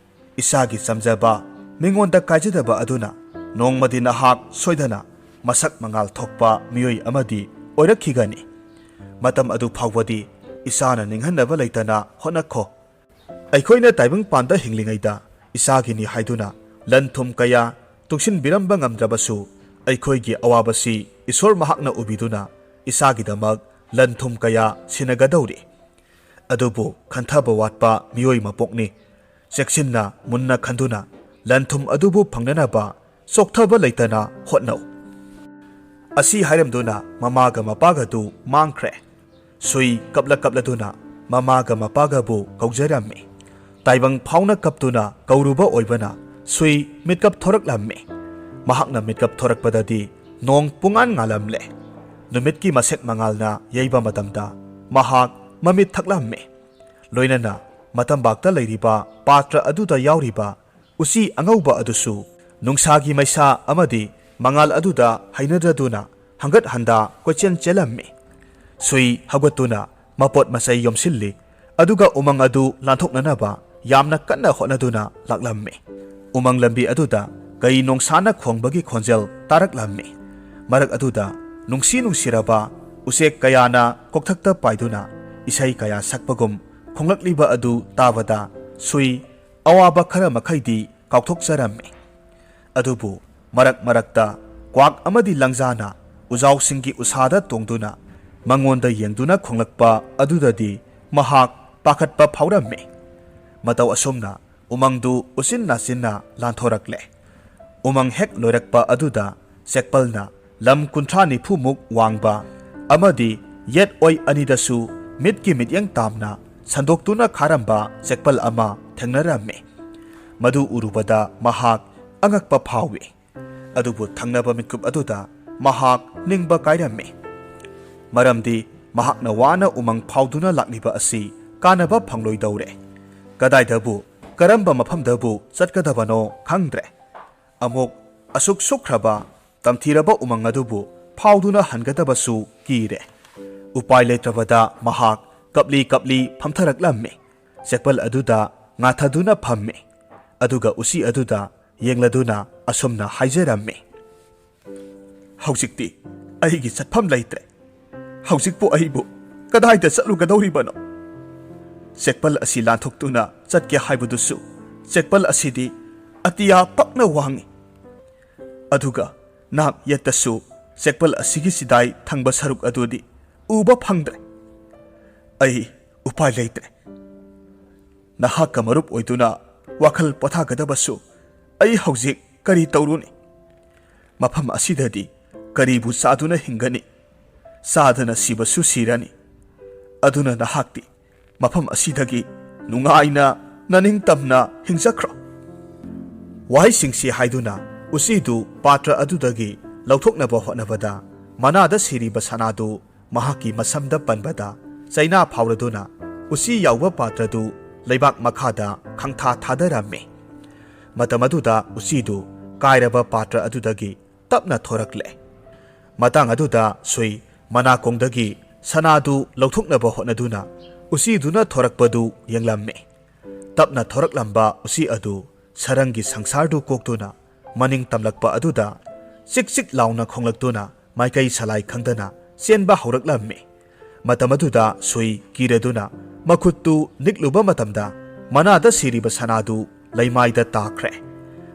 ꯏꯆꯥꯒꯤ ꯆꯝꯖꯕ, ꯃꯤꯉꯣꯟꯗ ꯀꯥꯏꯖꯗꯕ ꯑꯗꯨꯅ ꯅꯣꯡꯃꯗꯤ ꯅꯍꯥꯛ ꯁꯣꯏꯗꯅ ꯃꯁꯛ ꯃꯉꯥꯜ ꯊꯣꯛꯄ ꯃꯤꯑꯣꯏ ꯑꯃꯗꯤ ꯑꯣꯏꯔꯛꯈꯤꯒꯅꯤ꯫ ꯃꯇꯝ ꯑꯗꯨ ꯐꯥꯎꯕꯗꯤ ꯏꯆꯥꯅ ꯅꯤꯡꯍꯟꯅꯕ ꯂꯩꯇꯅ ꯍꯣꯠꯅꯈꯣ꯫" ꯑꯩꯈꯣꯏꯅ ꯇꯥꯏꯕꯪꯄꯥꯟꯗ ꯍꯤꯡꯂꯤꯉꯩꯗ ꯏꯆꯥꯒꯤꯅꯤ ꯍꯥꯏꯗꯨꯅ ꯂꯟ ꯊꯨꯝ ꯀꯌꯥ ꯇꯨꯡꯁꯤꯟꯕꯤꯔꯝꯕ ꯉꯝꯗ꯭ꯔꯕꯁꯨ, ꯑꯩꯈꯣꯏꯒꯤ ꯑꯋꯥꯕꯁꯤ ꯏꯁꯣꯔ ꯃꯍꯥꯛꯅ ꯎꯕꯤꯗꯨꯅ ꯏꯆꯥꯒꯤꯗꯃꯛ ꯂꯟ ꯊꯨꯝ ꯀꯌꯥ ꯁꯤꯟꯅꯒꯗꯧꯔꯤ꯫ ꯑꯗꯨꯕꯨ ꯈꯟꯊꯕ ꯋꯥꯠꯄ ꯃꯤꯑꯣꯏ ꯃꯄꯣꯛꯅꯤ꯫ ꯆꯦꯛꯁꯤꯟꯅ ꯃꯨꯟꯅ ꯈꯟꯗꯨꯅ ꯂꯟ ꯊꯨꯝ ꯑꯗꯨꯕꯨ ꯐꯪꯅꯅꯕ ꯆꯣꯛꯊꯕ ꯂꯩꯇꯅ ꯍꯣꯠꯅꯧ꯫ ꯑꯁꯤ ꯍꯥꯏꯔꯝꯗꯨꯅ ꯃꯃꯥꯒ ꯃꯄꯥꯒꯗꯨ ꯃꯥꯡꯈ꯭ꯔꯦ꯫ ꯁꯨꯏ ꯀꯞꯂ ꯀꯞꯂꯗꯨꯅ ꯃꯃꯥꯒ ꯃꯄꯥꯒꯕꯨ ꯀꯧꯖꯔꯝꯃꯤ꯫ ꯇꯥꯏꯕꯪ ꯐꯥꯎꯅ ꯀꯞꯇꯨꯅ ꯀꯧꯔꯨꯕ ꯑꯣꯏꯕꯅ ꯁꯨꯏ ꯃꯤꯠꯀꯞ ꯊꯣꯔꯛꯂꯝꯃꯤ꯫ ꯃꯍꯥꯛꯅ ꯃꯤꯠꯀꯞ ꯊꯣꯔꯛꯄꯗꯗꯤ ꯅꯣꯡ ꯄꯨꯡꯉꯥꯟ ꯉꯥꯜꯂꯝꯂꯦ꯫ ꯅꯨꯃꯤꯠꯀꯤ ꯃꯁꯦꯛ ꯃꯉꯥꯜꯅ ꯌꯩꯕ ꯃꯇꯝꯗ ꯃꯍꯥꯛ ꯃꯃꯤꯠ ꯊꯛꯂꯝꯃꯤ꯫ ꯂꯣꯏꯅꯅ ꯃꯇꯝꯕꯥꯛꯇ ꯂꯩꯔꯤꯕ ꯄꯥꯇ꯭ꯔ ꯑꯗꯨꯗ ꯌꯥꯎꯔꯤꯕ ꯎꯆꯤ ꯑꯉꯧꯕ ꯑꯗꯨꯁꯨ ꯅꯨꯡꯁꯥꯒꯤ ꯃꯩꯁꯥ ꯑꯃꯗꯤ ꯃꯉꯥꯜ ꯑꯗꯨꯗ ꯍꯩꯅꯗꯗꯨꯅ ꯍꯪꯒꯠ ꯍꯟꯗꯥ ꯀꯣꯏꯆꯦꯟ ꯆꯦꯜꯂꯝꯃꯤ꯫ ꯁꯨꯏ ꯍꯧꯒꯠꯇꯨꯅ ꯃꯄꯣꯠ ꯃꯆꯩ ꯌꯣꯝꯁꯤꯜꯂꯤ, ꯑꯗꯨꯒ ꯎꯃꯪ ꯑꯗꯨ ꯂꯥꯟꯊꯣꯛꯅꯅꯕ ꯌꯥꯝꯅ ꯀꯟꯅ ꯍꯣꯠꯅꯗꯨꯅ ꯂꯥꯛꯂꯝꯃꯤ꯫ ꯎꯃꯪ ꯂꯝꯕꯤ ꯑꯗꯨꯗ ꯀꯩ ꯅꯣꯡꯁꯥꯅ ꯈꯣꯡꯕꯒꯤ ꯈꯣꯟꯖꯦꯜ ꯇꯥꯔꯛꯂꯝꯃꯤ꯫ ꯃꯔꯛ ꯑꯗꯨꯗ ꯅꯨꯡꯁꯤ ꯅꯨꯡꯁꯤꯔꯕ ꯎꯆꯦꯛ ꯀꯌꯥꯅ ꯀꯣꯛꯊꯛꯇ ꯄꯥꯏꯗꯨꯅ ꯏꯁꯩ ꯀꯌꯥ ꯁꯛꯄꯒꯨꯝ ꯈꯣꯡꯂꯛꯂꯤꯕ ꯑꯗꯨ ꯇꯥꯕꯗ ꯁꯨꯏ ꯑꯋꯥꯕ ꯈꯔ ꯃꯈꯩꯗꯤ ꯀꯥꯎꯊꯣꯛꯆꯔꯝꯃꯤ꯫ ꯑꯗꯨꯕꯨ ꯃꯔꯛ ꯃꯔꯛꯇ ꯀ꯭ꯋꯥꯛ ꯑꯃꯗꯤ ꯂꯪꯖꯥꯅ ꯎꯖꯥꯎꯁꯤꯡꯒꯤ ꯎꯁꯥꯗ ꯇꯣꯡꯗꯨꯅ ꯃꯉꯣꯟꯗ ꯌꯦꯡꯗꯨꯅ ꯈꯣꯡꯂꯛꯄ ꯑꯗꯨꯗꯗꯤ ꯃꯍꯥꯛ ꯄꯥꯈꯠꯄ ꯐꯥꯎꯔꯝꯃꯤ꯫ ꯃꯇꯧ ꯑꯁꯨꯝꯅ ꯎꯃꯪꯗꯨ ꯎꯆꯤꯟ ꯅꯥꯆꯤꯟꯅ ꯂꯥꯟꯊꯣꯔꯛꯂꯦ꯫ ꯎꯃꯪ ꯍꯦꯛ ꯂꯣꯏꯔꯛꯄ ꯑꯗꯨꯗ ꯆꯦꯛꯄꯜꯅ ꯂꯝ ꯀꯨꯟꯊ꯭ꯔꯥ ꯅꯤꯐꯨꯃꯨꯛ ꯋꯥꯡꯕ ꯑꯃꯗꯤ ꯌꯦꯠ ꯑꯣꯏ ꯑꯅꯤꯗꯁꯨ ꯃꯤꯠꯀꯤ ꯃꯤꯠꯌꯦꯡ ꯇꯥꯝꯅ ꯁꯟꯗꯣꯛꯇꯨꯅ ꯈꯥꯔꯝꯕ ꯆꯦꯛꯄꯜ ꯑꯃ ꯊꯦꯡꯅꯔꯝꯃꯤ꯫ ꯃꯗꯨ ꯎꯔꯨꯕꯗ ꯃꯍꯥꯛ ꯑꯉꯛꯄ ꯐꯥꯎꯏ꯫ ꯑꯗꯨꯕꯨ ꯊꯪꯅꯕ ꯃꯤꯠꯀꯨꯞ ꯑꯗꯨꯗ ꯃꯍꯥꯛ ꯅꯤꯡꯕ ꯀꯥꯏꯔꯝꯃꯤ꯫ ꯃꯔꯝꯗꯤ ꯃꯍꯥꯛꯅ ꯋꯥꯅ ꯎꯃꯪ ꯐꯥꯎꯗꯨꯅ ꯂꯥꯛꯂꯤꯕ ꯑꯁꯤ ꯀꯥꯟꯅꯕ ꯐꯪꯂꯣꯏꯗꯧꯔꯦ꯫ ꯀꯗꯥꯏꯗꯕꯨ, ꯀꯔꯝꯕ ꯃꯐꯝꯗꯕꯨ ꯆꯠꯀꯗꯕꯅꯣ ꯈꯪꯗ꯭ꯔꯦ꯫ ꯑꯃꯨꯛ ꯑꯁꯨꯛ ꯁꯨꯛꯈ꯭ꯔꯕ ꯇꯝꯊꯤꯔꯕ ꯎꯃꯪ ꯑꯗꯨꯕꯨ ꯐꯥꯎꯗꯨꯅ ꯍꯟꯒꯗꯕꯁꯨ ꯀꯤꯔꯦ꯫ ꯎꯄꯥꯏ ꯂꯩꯇ꯭ꯔꯕꯗ ꯃꯍꯥꯛ ꯀꯞꯂꯤ ꯀꯞꯂꯤ ꯐꯝꯊꯔꯛꯂꯝꯃꯤ꯫ ꯆꯦꯛꯄꯜ ꯑꯗꯨꯗ ꯉꯥꯊꯗꯨꯅ ꯐꯝꯃꯤ꯫ ꯑꯗꯨꯒ ꯎꯆꯤ ꯑꯗꯨꯗ ꯌꯦꯡꯂꯗꯨꯅ ꯑꯁꯨꯝꯅ ꯍꯥꯏꯖꯔꯝꯃꯤ, "ꯍꯧꯖꯤꯛꯇꯤ ꯑꯩꯒꯤ ꯆꯠꯐꯝ ꯂꯩꯇ꯭ꯔꯦ꯫ ꯍꯧꯖꯤꯛꯄꯨ ꯑꯩꯕꯨ ꯀꯗꯥꯏꯗ ꯆꯠꯂꯨꯒꯗꯧꯔꯤꯕꯅꯣ?" ꯆꯦꯛꯄꯜ ꯑꯁꯤ ꯂꯥꯟꯊꯣꯛꯇꯨꯅ ꯆꯠꯀꯦ ꯍꯥꯏꯕꯗꯨꯁꯨ ꯆꯦꯛꯄꯜ ꯑꯁꯤꯗꯤ ꯑꯇꯤꯌꯥ ꯄꯛꯅ ꯋꯥꯡꯏ꯫ ꯑꯗꯨꯒ ꯅꯥꯛ ꯌꯦꯠꯇꯁꯨ ꯆꯦꯛꯄꯜ ꯑꯁꯤꯒꯤ ꯆꯤꯗꯥꯏ ꯊꯪꯕ ꯁꯔꯨꯛ ꯑꯗꯨꯗꯤ ꯎꯕ ꯐꯪꯗ꯭ꯔꯦ꯫ ꯑꯩ ꯎꯄꯥꯏ ꯂꯩꯇ꯭ꯔꯦ꯫ ꯅꯍꯥꯛꯀ ꯃꯔꯨꯞ ꯑꯣꯏꯗꯨꯅ ꯋꯥꯈꯜ ꯄꯣꯊꯥꯒꯗꯕꯁꯨ ꯑꯩ ꯍꯧꯖꯤꯛ ꯀꯔꯤ ꯇꯧꯔꯨꯅꯤ? ꯃꯐꯝ ꯑꯁꯤꯗꯗꯤ ꯀꯔꯤꯕꯨ ꯆꯥꯗꯨꯅ ꯍꯤꯡꯒꯅꯤ? ꯆꯥꯗꯅ ꯁꯤꯕꯁꯨ ꯁꯤꯔꯅꯤ꯫ ꯑꯗꯨꯅ ꯅꯍꯥꯛꯇꯤ ꯃꯐꯝ ꯑꯁꯤꯗꯒꯤ ꯅꯨꯡꯉꯥꯏꯅ ꯅꯅꯤꯡꯇꯝꯅ ꯍꯤꯡꯖꯈ꯭ꯔꯣ꯫ ꯋꯥꯍꯩꯁꯤꯡꯁꯤ ꯍꯥꯏꯗꯨꯅ ꯎꯆꯤꯗꯨ ꯄꯥꯇ꯭ꯔ ꯑꯗꯨꯗꯒꯤ ꯂꯧꯊꯣꯛꯅꯕ ꯍꯣꯠꯅꯕꯗ ꯃꯅꯥꯗ ꯁꯤꯔꯤꯕ ꯁꯅꯥꯗꯨ ꯃꯍꯥꯛꯀꯤ ꯃꯁꯝꯗ ꯄꯟꯕꯗ ꯆꯩꯅꯥ ꯐꯥꯎꯔꯗꯨꯅ ꯎꯆꯤ ꯌꯥꯎꯕ ꯄꯥꯇ꯭ꯔꯗꯨ ꯂꯩꯕꯥꯛ ꯃꯈꯥꯗ ꯈꯪꯊꯥ ꯊꯥꯗꯔꯝꯃꯤ꯫ ꯃꯇꯝ ꯑꯗꯨꯗ ꯎꯆꯤꯗꯨ ꯀꯥꯏꯔꯕ ꯄꯥꯇ꯭ꯔ ꯑꯗꯨꯗꯒꯤ ꯇꯞꯅ ꯊꯣꯔꯛꯂꯦ꯫ ꯃꯇꯥꯡ ꯑꯗꯨꯗ ꯁꯨꯏ ꯃꯅꯥꯀꯣꯡꯗꯒꯤ ꯁꯅꯥꯗꯨ ꯂꯧꯊꯣꯛꯅꯕ ꯍꯣꯠꯅꯗꯨꯅ ꯎꯆꯤꯗꯨꯅ ꯊꯣꯔꯛꯄꯗꯨ ꯌꯦꯡꯂꯝꯃꯤ꯫ ꯇꯞꯅ ꯊꯣꯔꯛꯂꯝꯕ ꯎꯆꯤ ꯑꯗꯨ ꯁꯔꯪꯒꯤ ꯁꯪꯁꯥꯔꯗꯨ ꯀꯣꯛꯇꯨꯅ ꯃꯅꯤꯡ ꯇꯝꯂꯛꯄ ꯑꯗꯨꯗ ꯆꯤꯛ ꯆꯤꯛ ꯂꯥꯎꯅ ꯈꯣꯡꯂꯛꯇꯨꯅ ꯃꯥꯏꯀꯩ ꯁꯂꯥꯏ ꯈꯪꯗꯅ ꯆꯦꯟꯕ ꯍꯧꯔꯛꯂꯝꯃꯤ꯫ ꯃꯇꯝ ꯑꯗꯨꯗ ꯁꯨꯏ ꯀꯤꯔꯗꯨꯅ ꯃꯈꯨꯠꯇꯨ ꯅꯤꯛꯂꯨꯕ ꯃꯇꯝꯗ ꯃꯅꯥꯗ ꯁꯤꯔꯤꯕ ꯁꯅꯥꯗꯨ ꯂꯩꯃꯥꯏꯗ ꯇꯥꯈ꯭ꯔꯦ꯫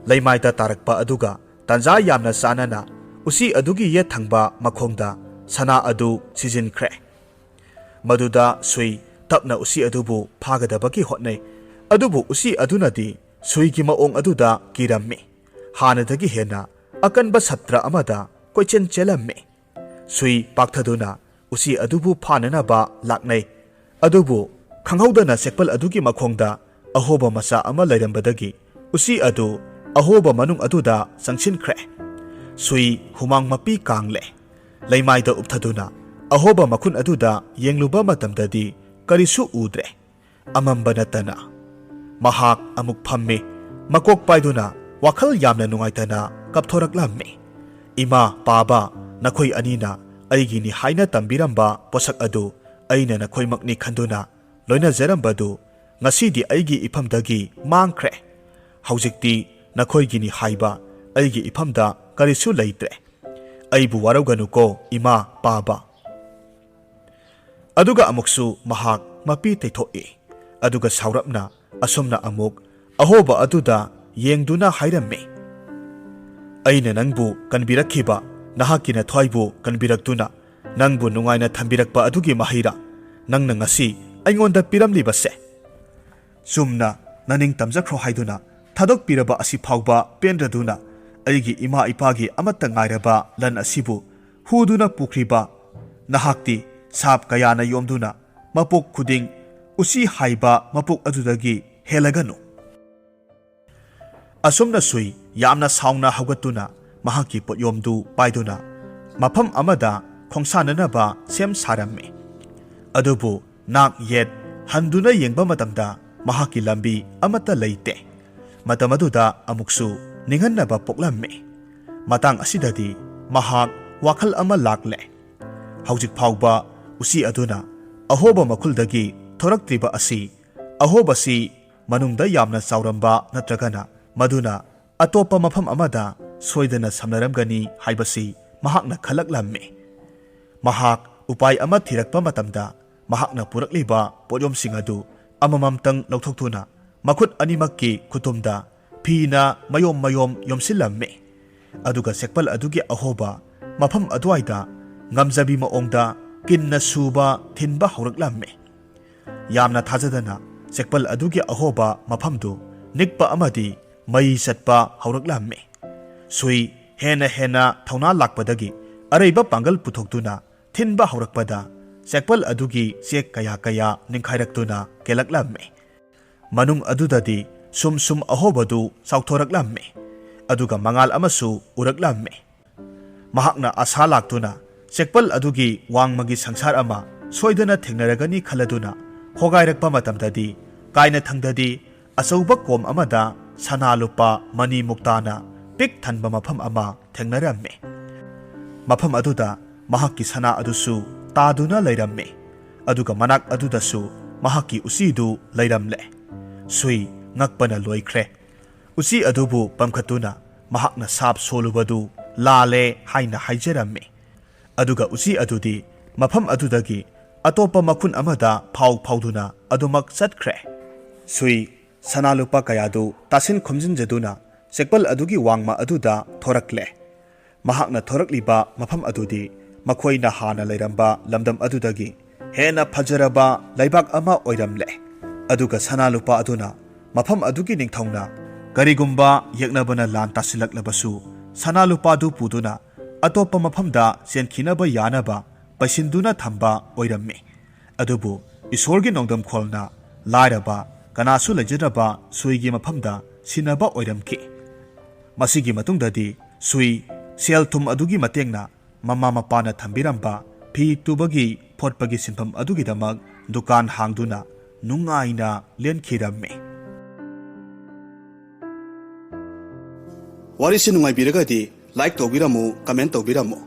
ꯂꯩꯃꯥꯏꯗ ꯇꯥꯔꯛꯄ ꯑꯗꯨꯒ ꯇꯥꯟꯖꯥ ꯌꯥꯝꯅ ꯆꯥꯅꯅ ꯎꯆꯤ ꯑꯗꯨꯒꯤ ꯌꯦꯠ ꯊꯪꯕ ꯃꯈꯣꯡꯗ ꯁꯅꯥ ꯑꯗꯨ ꯁꯤꯖꯤꯟꯈ꯭ꯔꯦ꯫ ꯃꯗꯨꯗ ꯁꯨꯏ ꯇꯞꯅ ꯎꯆꯤ ꯑꯗꯨꯕꯨ ꯐꯥꯒꯗꯕꯒꯤ ꯍꯣꯠꯅꯩ꯫ ꯑꯗꯨꯕꯨ ꯎꯆꯤ ꯑꯗꯨꯅꯗꯤ ꯁꯨꯏꯒꯤ ꯃꯑꯣꯡ ꯑꯗꯨꯗ ꯀꯤꯔꯝꯃꯤ꯫ ꯍꯥꯟꯅꯗꯒꯤ ꯍꯦꯟꯅ ꯑꯀꯟꯕ ꯁꯞꯇ꯭ꯔ ꯑꯃꯗ ꯀꯣꯏꯆꯦꯟ ꯆꯦꯜꯂꯝꯃꯤ꯫ ꯁꯨꯏ ꯄꯥꯛꯊꯗꯨꯅ ꯎꯆꯤ ꯑꯗꯨꯕꯨ ꯐꯥꯅꯅꯕ ꯂꯥꯛꯅꯩ꯫ ꯑꯗꯨꯕꯨ ꯈꯪꯍꯧꯗꯅ ꯆꯦꯛꯄꯜ ꯑꯗꯨꯒꯤ ꯃꯈꯣꯡꯗ ꯑꯍꯣꯕ ꯃꯆꯥ ꯑꯃ ꯂꯩꯔꯝꯕꯗꯒꯤ ꯎꯆꯤ ꯑꯗꯨ ꯑꯍꯣꯕ ꯃꯅꯨꯡ ꯑꯗꯨꯗ ꯆꯪꯁꯤꯟꯈ꯭ꯔꯦ꯫ ꯁꯨꯏ ꯍꯨꯃꯥꯡ ꯃꯄꯤ ꯀꯥꯡꯂꯦ꯫ ꯂꯩꯃꯥꯏꯗ ꯎꯞꯊꯗꯨꯅ ꯑꯍꯣꯕ ꯃꯈꯨꯟ ꯑꯗꯨꯗ ꯌꯦꯡꯂꯨꯕ ꯃꯇꯝꯗꯗꯤ ꯀꯔꯤꯁꯨ ꯎꯗ꯭ꯔꯦ꯫ ꯑꯃꯝꯕ ꯅꯠꯇꯅ꯫ ꯃꯍꯥꯛ ꯑꯃꯨꯛ ꯐꯝꯃꯤ꯫ ꯃꯀꯣꯛ ꯄꯥꯏꯗꯨꯅ ꯋꯥꯈꯜ ꯌꯥꯝꯅ ꯅꯨꯡꯉꯥꯏꯇꯅ ꯀꯞꯊꯣꯔꯛꯂꯝꯃꯤ꯫ "ꯏꯃꯥ, ꯄꯥꯕ, ꯅꯈꯣꯏ ꯑꯅꯤꯅ ꯑꯩꯒꯤꯅꯤ ꯍꯥꯏꯅ ꯇꯝꯕꯤꯔꯝꯕ ꯄꯣꯠꯁꯛ ꯑꯗꯨ ꯑꯩꯅ ꯅꯈꯣꯏꯃꯛꯅꯤ ꯈꯟꯗꯨꯅ ꯂꯣꯏꯅꯖꯔꯝꯕꯗꯨ ꯉꯁꯤꯗꯤ ꯑꯩꯒꯤ ꯏꯐꯝꯗꯒꯤ ꯃꯥꯡꯈ꯭ꯔꯦ꯫ ꯍꯧꯖꯤꯛꯇꯤ ꯅꯈꯣꯏꯒꯤꯅꯤ ꯍꯥꯏꯕ ꯑꯩꯒꯤ ꯏꯐꯝꯗ ꯀꯔꯤꯁꯨ ꯂꯩꯇ꯭ꯔꯦ꯫ ꯑꯩꯕꯨ ꯋꯥꯔꯧꯒꯅꯨꯀꯣ, ꯏꯃꯥ, ꯄꯥꯕ꯫" ꯑꯗꯨꯒ ꯑꯃꯨꯛꯁꯨ ꯃꯍꯥꯛ ꯃꯄꯤ ꯇꯩꯊꯣꯛꯏ꯫ ꯑꯗꯨꯒ ꯁꯥꯎꯔꯞꯅ ꯑꯁꯨꯝꯅ ꯑꯃꯨꯛ ꯑꯍꯣꯕ ꯑꯗꯨꯗ ꯌꯦꯡꯗꯨꯅ ꯍꯥꯏꯔꯝꯃꯤ, "ꯑꯩꯅ ꯅꯪꯕꯨ ꯀꯟꯕꯤꯔꯛꯈꯤꯕ, ꯅꯍꯥꯛꯀꯤ ꯅꯊ꯭ꯋꯥꯏꯕꯨ ꯀꯟꯕꯤꯔꯛꯇꯨꯅ ꯅꯪꯕꯨ ꯅꯨꯡꯉꯥꯏꯅ ꯊꯝꯕꯤꯔꯛꯄ ꯑꯗꯨꯒꯤ ꯃꯍꯩꯔꯥ ꯅꯪꯅ ꯉꯁꯤ ꯑꯩꯉꯣꯟꯗ ꯄꯤꯔꯝꯂꯤꯕꯁꯦ? ꯆꯨꯝꯅ ꯅꯅꯤꯡ ꯇꯝꯖꯈ꯭ꯔꯣ ꯍꯥꯏꯗꯨꯅ ꯊꯥꯗꯣꯛꯄꯤꯔꯕ ꯑꯁꯤ ꯐꯥꯎꯕ ꯄꯦꯟꯗ꯭ꯔꯗꯨꯅ ꯑꯩꯒꯤ ꯏꯃꯥ ꯏꯄꯥꯒꯤ ꯑꯃꯠꯇ ꯉꯥꯏꯔꯕ ꯂꯟ ꯑꯁꯤꯕꯨ ꯍꯨꯗꯨꯅ ꯄꯨꯈ꯭ꯔꯤꯕ ꯅꯍꯥꯛꯇꯤ ꯁꯥꯞ ꯀꯌꯥꯅ ꯌꯣꯝꯗꯨꯅ ꯃꯄꯣꯛ ꯈꯨꯗꯤꯡ ꯎꯆꯤ ꯍꯥꯏꯕ ꯃꯄꯣꯛ ꯑꯗꯨꯗꯒꯤ ꯍꯦꯜꯂꯒꯅꯨ꯫" ꯑꯁꯨꯝꯅ ꯁꯨꯏ ꯌꯥꯝꯅ ꯁꯥꯎꯅ ꯍꯧꯒꯠꯇꯨꯅ ꯃꯍꯥꯛꯀꯤ ꯄꯣꯠꯌꯣꯝꯗꯨ ꯄꯥꯏꯗꯨꯅ ꯃꯐꯝ ꯑꯃꯗ ꯈꯣꯡꯁꯥꯟꯅꯅꯕ ꯁꯦꯝ ꯁꯥꯔꯝꯃꯤ꯫ ꯑꯗꯨꯕꯨ ꯅꯥꯛ ꯌꯦꯠ ꯍꯟꯗꯨꯅ ꯌꯦꯡꯕ ꯃꯇꯝꯗ ꯃꯍꯥꯛꯀꯤ ꯂꯝꯕꯤ ꯑꯃꯠꯇ ꯂꯩꯇꯦ꯫ ꯃꯇꯝ ꯑꯗꯨꯗ ꯑꯃꯨꯛꯁꯨ ꯅꯤꯡꯍꯟꯅꯕ ꯄꯣꯛꯂꯝꯃꯤ꯫ ꯃꯇꯥꯡ ꯑꯁꯤꯗꯗꯤ ꯃꯍꯥꯛ ꯋꯥꯈꯜ ꯑꯃ ꯂꯥꯛꯂꯦ꯫ ꯍꯧꯖꯤꯛ ꯐꯥꯎꯕ ꯎꯆꯤ ꯑꯗꯨꯅ ꯑꯍꯣꯕ ꯃꯈꯨꯜꯗꯒꯤ ꯊꯣꯔꯛꯇ꯭ꯔꯤꯕ ꯑꯁꯤ, ꯑꯍꯣꯕꯁꯤ ꯃꯅꯨꯡꯗ ꯌꯥꯝꯅ ꯆꯥꯎꯔꯝꯕ ꯅꯠꯇ꯭ꯔꯒꯅ ꯃꯗꯨꯅ ꯑꯇꯣꯞꯄ ꯃꯐꯝ ꯑꯃꯗ ꯁꯣꯏꯗꯅ ꯁꯝꯅꯔꯝꯒꯅꯤ ꯍꯥꯏꯕꯁꯤ ꯃꯍꯥꯛꯅ ꯈꯜꯂꯛꯂꯝꯃꯤ꯫ ꯃꯍꯥꯛ ꯎꯄꯥꯏ ꯑꯃ ꯊꯤꯔꯛꯄ ꯃꯇꯝꯗ, ꯃꯍꯥꯛꯅ ꯄꯨꯔꯛꯂꯤꯕ ꯄꯣꯠꯌꯣꯝꯁꯤꯡ ꯑꯗꯨ ꯑꯃꯃꯝꯇꯪ ꯂꯧꯊꯣꯛꯇꯨꯅ ꯃꯈꯨꯠ ꯑꯅꯤꯃꯛꯀꯤ ꯈꯨꯇꯨꯝꯗ ꯐꯤꯅ ꯃꯌꯣꯝ ꯃꯌꯣꯝ ꯌꯣꯝꯁꯤꯜꯂꯝꯃꯤ꯫ ꯑꯗꯨꯒ ꯁꯦꯛꯄꯜ ꯑꯗꯨꯒꯤ ꯑꯍꯣꯕ ꯃꯐꯝ ꯑꯗꯨꯋꯥꯏꯗ ꯉꯝꯖꯕꯤ ꯃꯑꯣꯡꯗ ꯀꯤꯟꯅ ꯁꯨꯕ ꯊꯤꯟꯕ ꯍꯧꯔꯛꯂꯝꯃꯤ꯫ ꯌꯥꯝꯅ ꯊꯥꯖꯗꯅ ꯁꯦꯛꯄꯜ ꯑꯗꯨꯒꯤ ꯑꯍꯣꯕ ꯃꯐꯝꯗꯨ ꯅꯤꯛꯄ ꯑꯃꯗꯤ ꯃꯩ ꯆꯠꯄ ꯍꯧꯔꯛꯂꯝꯃꯤ꯫ ꯁꯨꯏ ꯍꯦꯟꯅ ꯍꯦꯟꯅ ꯊꯧꯅꯥ ꯂꯥꯛꯄꯗꯒꯤ ꯑꯔꯩꯕ ꯄꯥꯡꯒꯜ ꯄꯨꯊꯣꯛꯇꯨꯅ ꯊꯤꯟꯕ ꯍꯧꯔꯛꯄꯗ ꯁꯦꯛꯄꯜ ꯑꯗꯨꯒꯤ ꯆꯦꯛ ꯀꯌꯥ ꯀꯌꯥ ꯅꯤꯡꯈꯥꯏꯔꯛꯇꯨꯅ ꯀꯦꯜꯂꯛꯂꯝꯃꯤ꯫ ꯃꯅꯨꯡ ꯑꯗꯨꯗꯗꯤ ꯁꯨꯝ ꯁꯨꯝ ꯑꯍꯣꯕꯗꯨ ꯆꯥꯎꯊꯣꯔꯛꯂꯝꯃꯤ꯫ ꯑꯗꯨꯒ ꯃꯉꯥꯜ ꯑꯃꯁꯨ ꯎꯔꯛꯂꯝꯃꯤ꯫ ꯃꯍꯥꯛꯅ ꯑꯁꯥ ꯂꯥꯛꯇꯨꯅ ꯆꯦꯛꯄꯜ ꯑꯗꯨꯒꯤ ꯋꯥꯡꯃꯒꯤ ꯁꯪꯁꯥꯔ ꯑꯃ ꯁꯣꯏꯗꯅ ꯊꯦꯡꯅꯔꯒꯅꯤ ꯈꯜꯂꯗꯨꯅ ꯍꯣꯒꯥꯏꯔꯛꯄ ꯃꯇꯝꯗꯗꯤ, ꯀꯥꯏꯅꯊꯪꯗꯗꯤ ꯑꯆꯧꯕ ꯀꯣꯝ ꯑꯃꯗ ꯁꯅꯥ ꯂꯨꯄꯥ ꯃꯅꯤ ꯃꯨꯛꯇꯥꯅ ꯄꯤꯛ ꯊꯟꯕ ꯃꯐꯝ ꯑꯃ ꯊꯦꯡꯅꯔꯝꯃꯤ꯫ ꯃꯐꯝ ꯑꯗꯨꯗ ꯃꯍꯥꯛꯀꯤ ꯁꯅꯥ ꯑꯗꯨꯁꯨ ꯇꯥꯗꯨꯅ ꯂꯩꯔꯝꯃꯤ꯫ ꯑꯗꯨꯒ ꯃꯅꯥꯛ ꯑꯗꯨꯗꯁꯨ ꯃꯍꯥꯛꯀꯤ ꯎꯆꯤꯗꯨ ꯂꯩꯔꯝꯂꯦ꯫ ꯁꯨꯏ ꯉꯛꯄꯅ ꯂꯣꯏꯈ꯭ꯔꯦ꯫ ꯎꯆꯤ ꯑꯗꯨꯕꯨ ꯄꯝꯈꯠꯇꯨꯅ ꯃꯍꯥꯛꯅ ꯁꯥꯞ ꯁꯣꯜꯂꯨꯕꯗꯨ ꯂꯥꯜꯂꯦ ꯍꯥꯏꯅ ꯍꯥꯏꯖꯔꯝꯃꯤ꯫ ꯑꯗꯨꯒ ꯎꯆꯤ ꯑꯗꯨꯗꯤ ꯃꯐꯝ ꯑꯗꯨꯗꯒꯤ ꯑꯇꯣꯞꯄ ꯃꯈꯨꯟ ꯑꯃꯗ ꯐꯥꯎ ꯐꯥꯎꯗꯨꯅ ꯑꯗꯨꯃꯛ ꯆꯠꯈ꯭ꯔꯦ꯫ ꯁꯨꯏ ꯁꯅꯥ ꯂꯨꯄꯥ ꯀꯌꯥꯗꯨ ꯇꯥꯁꯤꯟ ꯈꯣꯝꯖꯤꯟꯖꯗꯨꯅ ꯆꯦꯛꯄꯜ ꯑꯗꯨꯒꯤ ꯋꯥꯡꯃ ꯑꯗꯨꯗ ꯊꯣꯔꯛꯂꯦ꯫ ꯃꯍꯥꯛꯅ ꯊꯣꯔꯛꯂꯤꯕ ꯃꯐꯝ ꯑꯗꯨꯗꯤ ꯃꯈꯣꯏꯅ ꯍꯥꯟꯅ ꯂꯩꯔꯝꯕ ꯂꯝꯗꯝ ꯑꯗꯨꯗꯒꯤ ꯍꯦꯟꯅ ꯐꯖꯔꯕ ꯂꯩꯕꯥꯛ ꯑꯃ ꯑꯣꯏꯔꯝꯂꯦ꯫ ꯑꯗꯨꯒ ꯁꯅꯥ ꯂꯨꯄꯥ ꯑꯗꯨꯅ ꯃꯐꯝ ꯑꯗꯨꯒꯤ ꯅꯤꯡꯊꯧꯅ ꯀꯔꯤꯒꯨꯝꯕ ꯌꯦꯛꯅꯕꯅ ꯂꯥꯟ ꯇꯥꯁꯤꯜꯂꯛꯂꯕꯁꯨ ꯁꯅꯥ ꯂꯨꯄꯥꯗꯨ ꯄꯨꯗꯨꯅ ꯑꯇꯣꯞꯄ ꯃꯐꯝꯗ ꯆꯦꯟꯈꯤꯅꯕ ꯌꯥꯅꯕ ꯄꯩꯁꯤꯟꯗꯨꯅ ꯊꯝꯕ ꯑꯣꯏꯔꯝꯃꯤ꯫ ꯑꯗꯨꯕꯨ ꯏꯁꯣꯔꯒꯤ ꯅꯣꯡꯗꯝꯈꯣꯜꯅ ꯂꯥꯏꯔꯕ, ꯀꯅꯥꯁꯨ ꯂꯩꯖꯗ꯭ꯔꯕ ꯁꯨꯏꯒꯤ ꯃꯐꯝꯗ ꯁꯤꯟꯅꯕ ꯑꯣꯏꯔꯝꯈꯤ꯫ ꯃꯁꯤꯒꯤ ꯃꯇꯨꯡꯗꯗꯤ ꯁꯨꯏ ꯁꯦꯜ ꯊꯨꯝ ꯑꯗꯨꯒꯤ ꯃꯇꯦꯡꯅ ꯃꯃꯥ ꯃꯄꯥꯅ ꯊꯝꯕꯤꯔꯝꯕ ꯐꯤ ꯇꯨꯕꯒꯤ ꯐꯣꯠꯄꯒꯤ ꯁꯤꯟꯐꯝ ꯑꯗꯨꯒꯤꯗꯃꯛ ꯗꯨꯀꯥꯟ ꯍꯥꯡꯗꯨꯅ ꯅꯨꯡꯉꯥꯏꯅ ꯂꯦꯟꯈꯤꯔꯝꯃꯤ꯫ ꯋꯥꯔꯤꯁꯤ ꯅꯨꯡꯉꯥꯏꯕꯤꯔꯒꯗꯤ like ꯇꯧꯕꯤꯔꯝꯃꯨ, comment ꯇꯧꯕꯤꯔꯝꯃꯨ,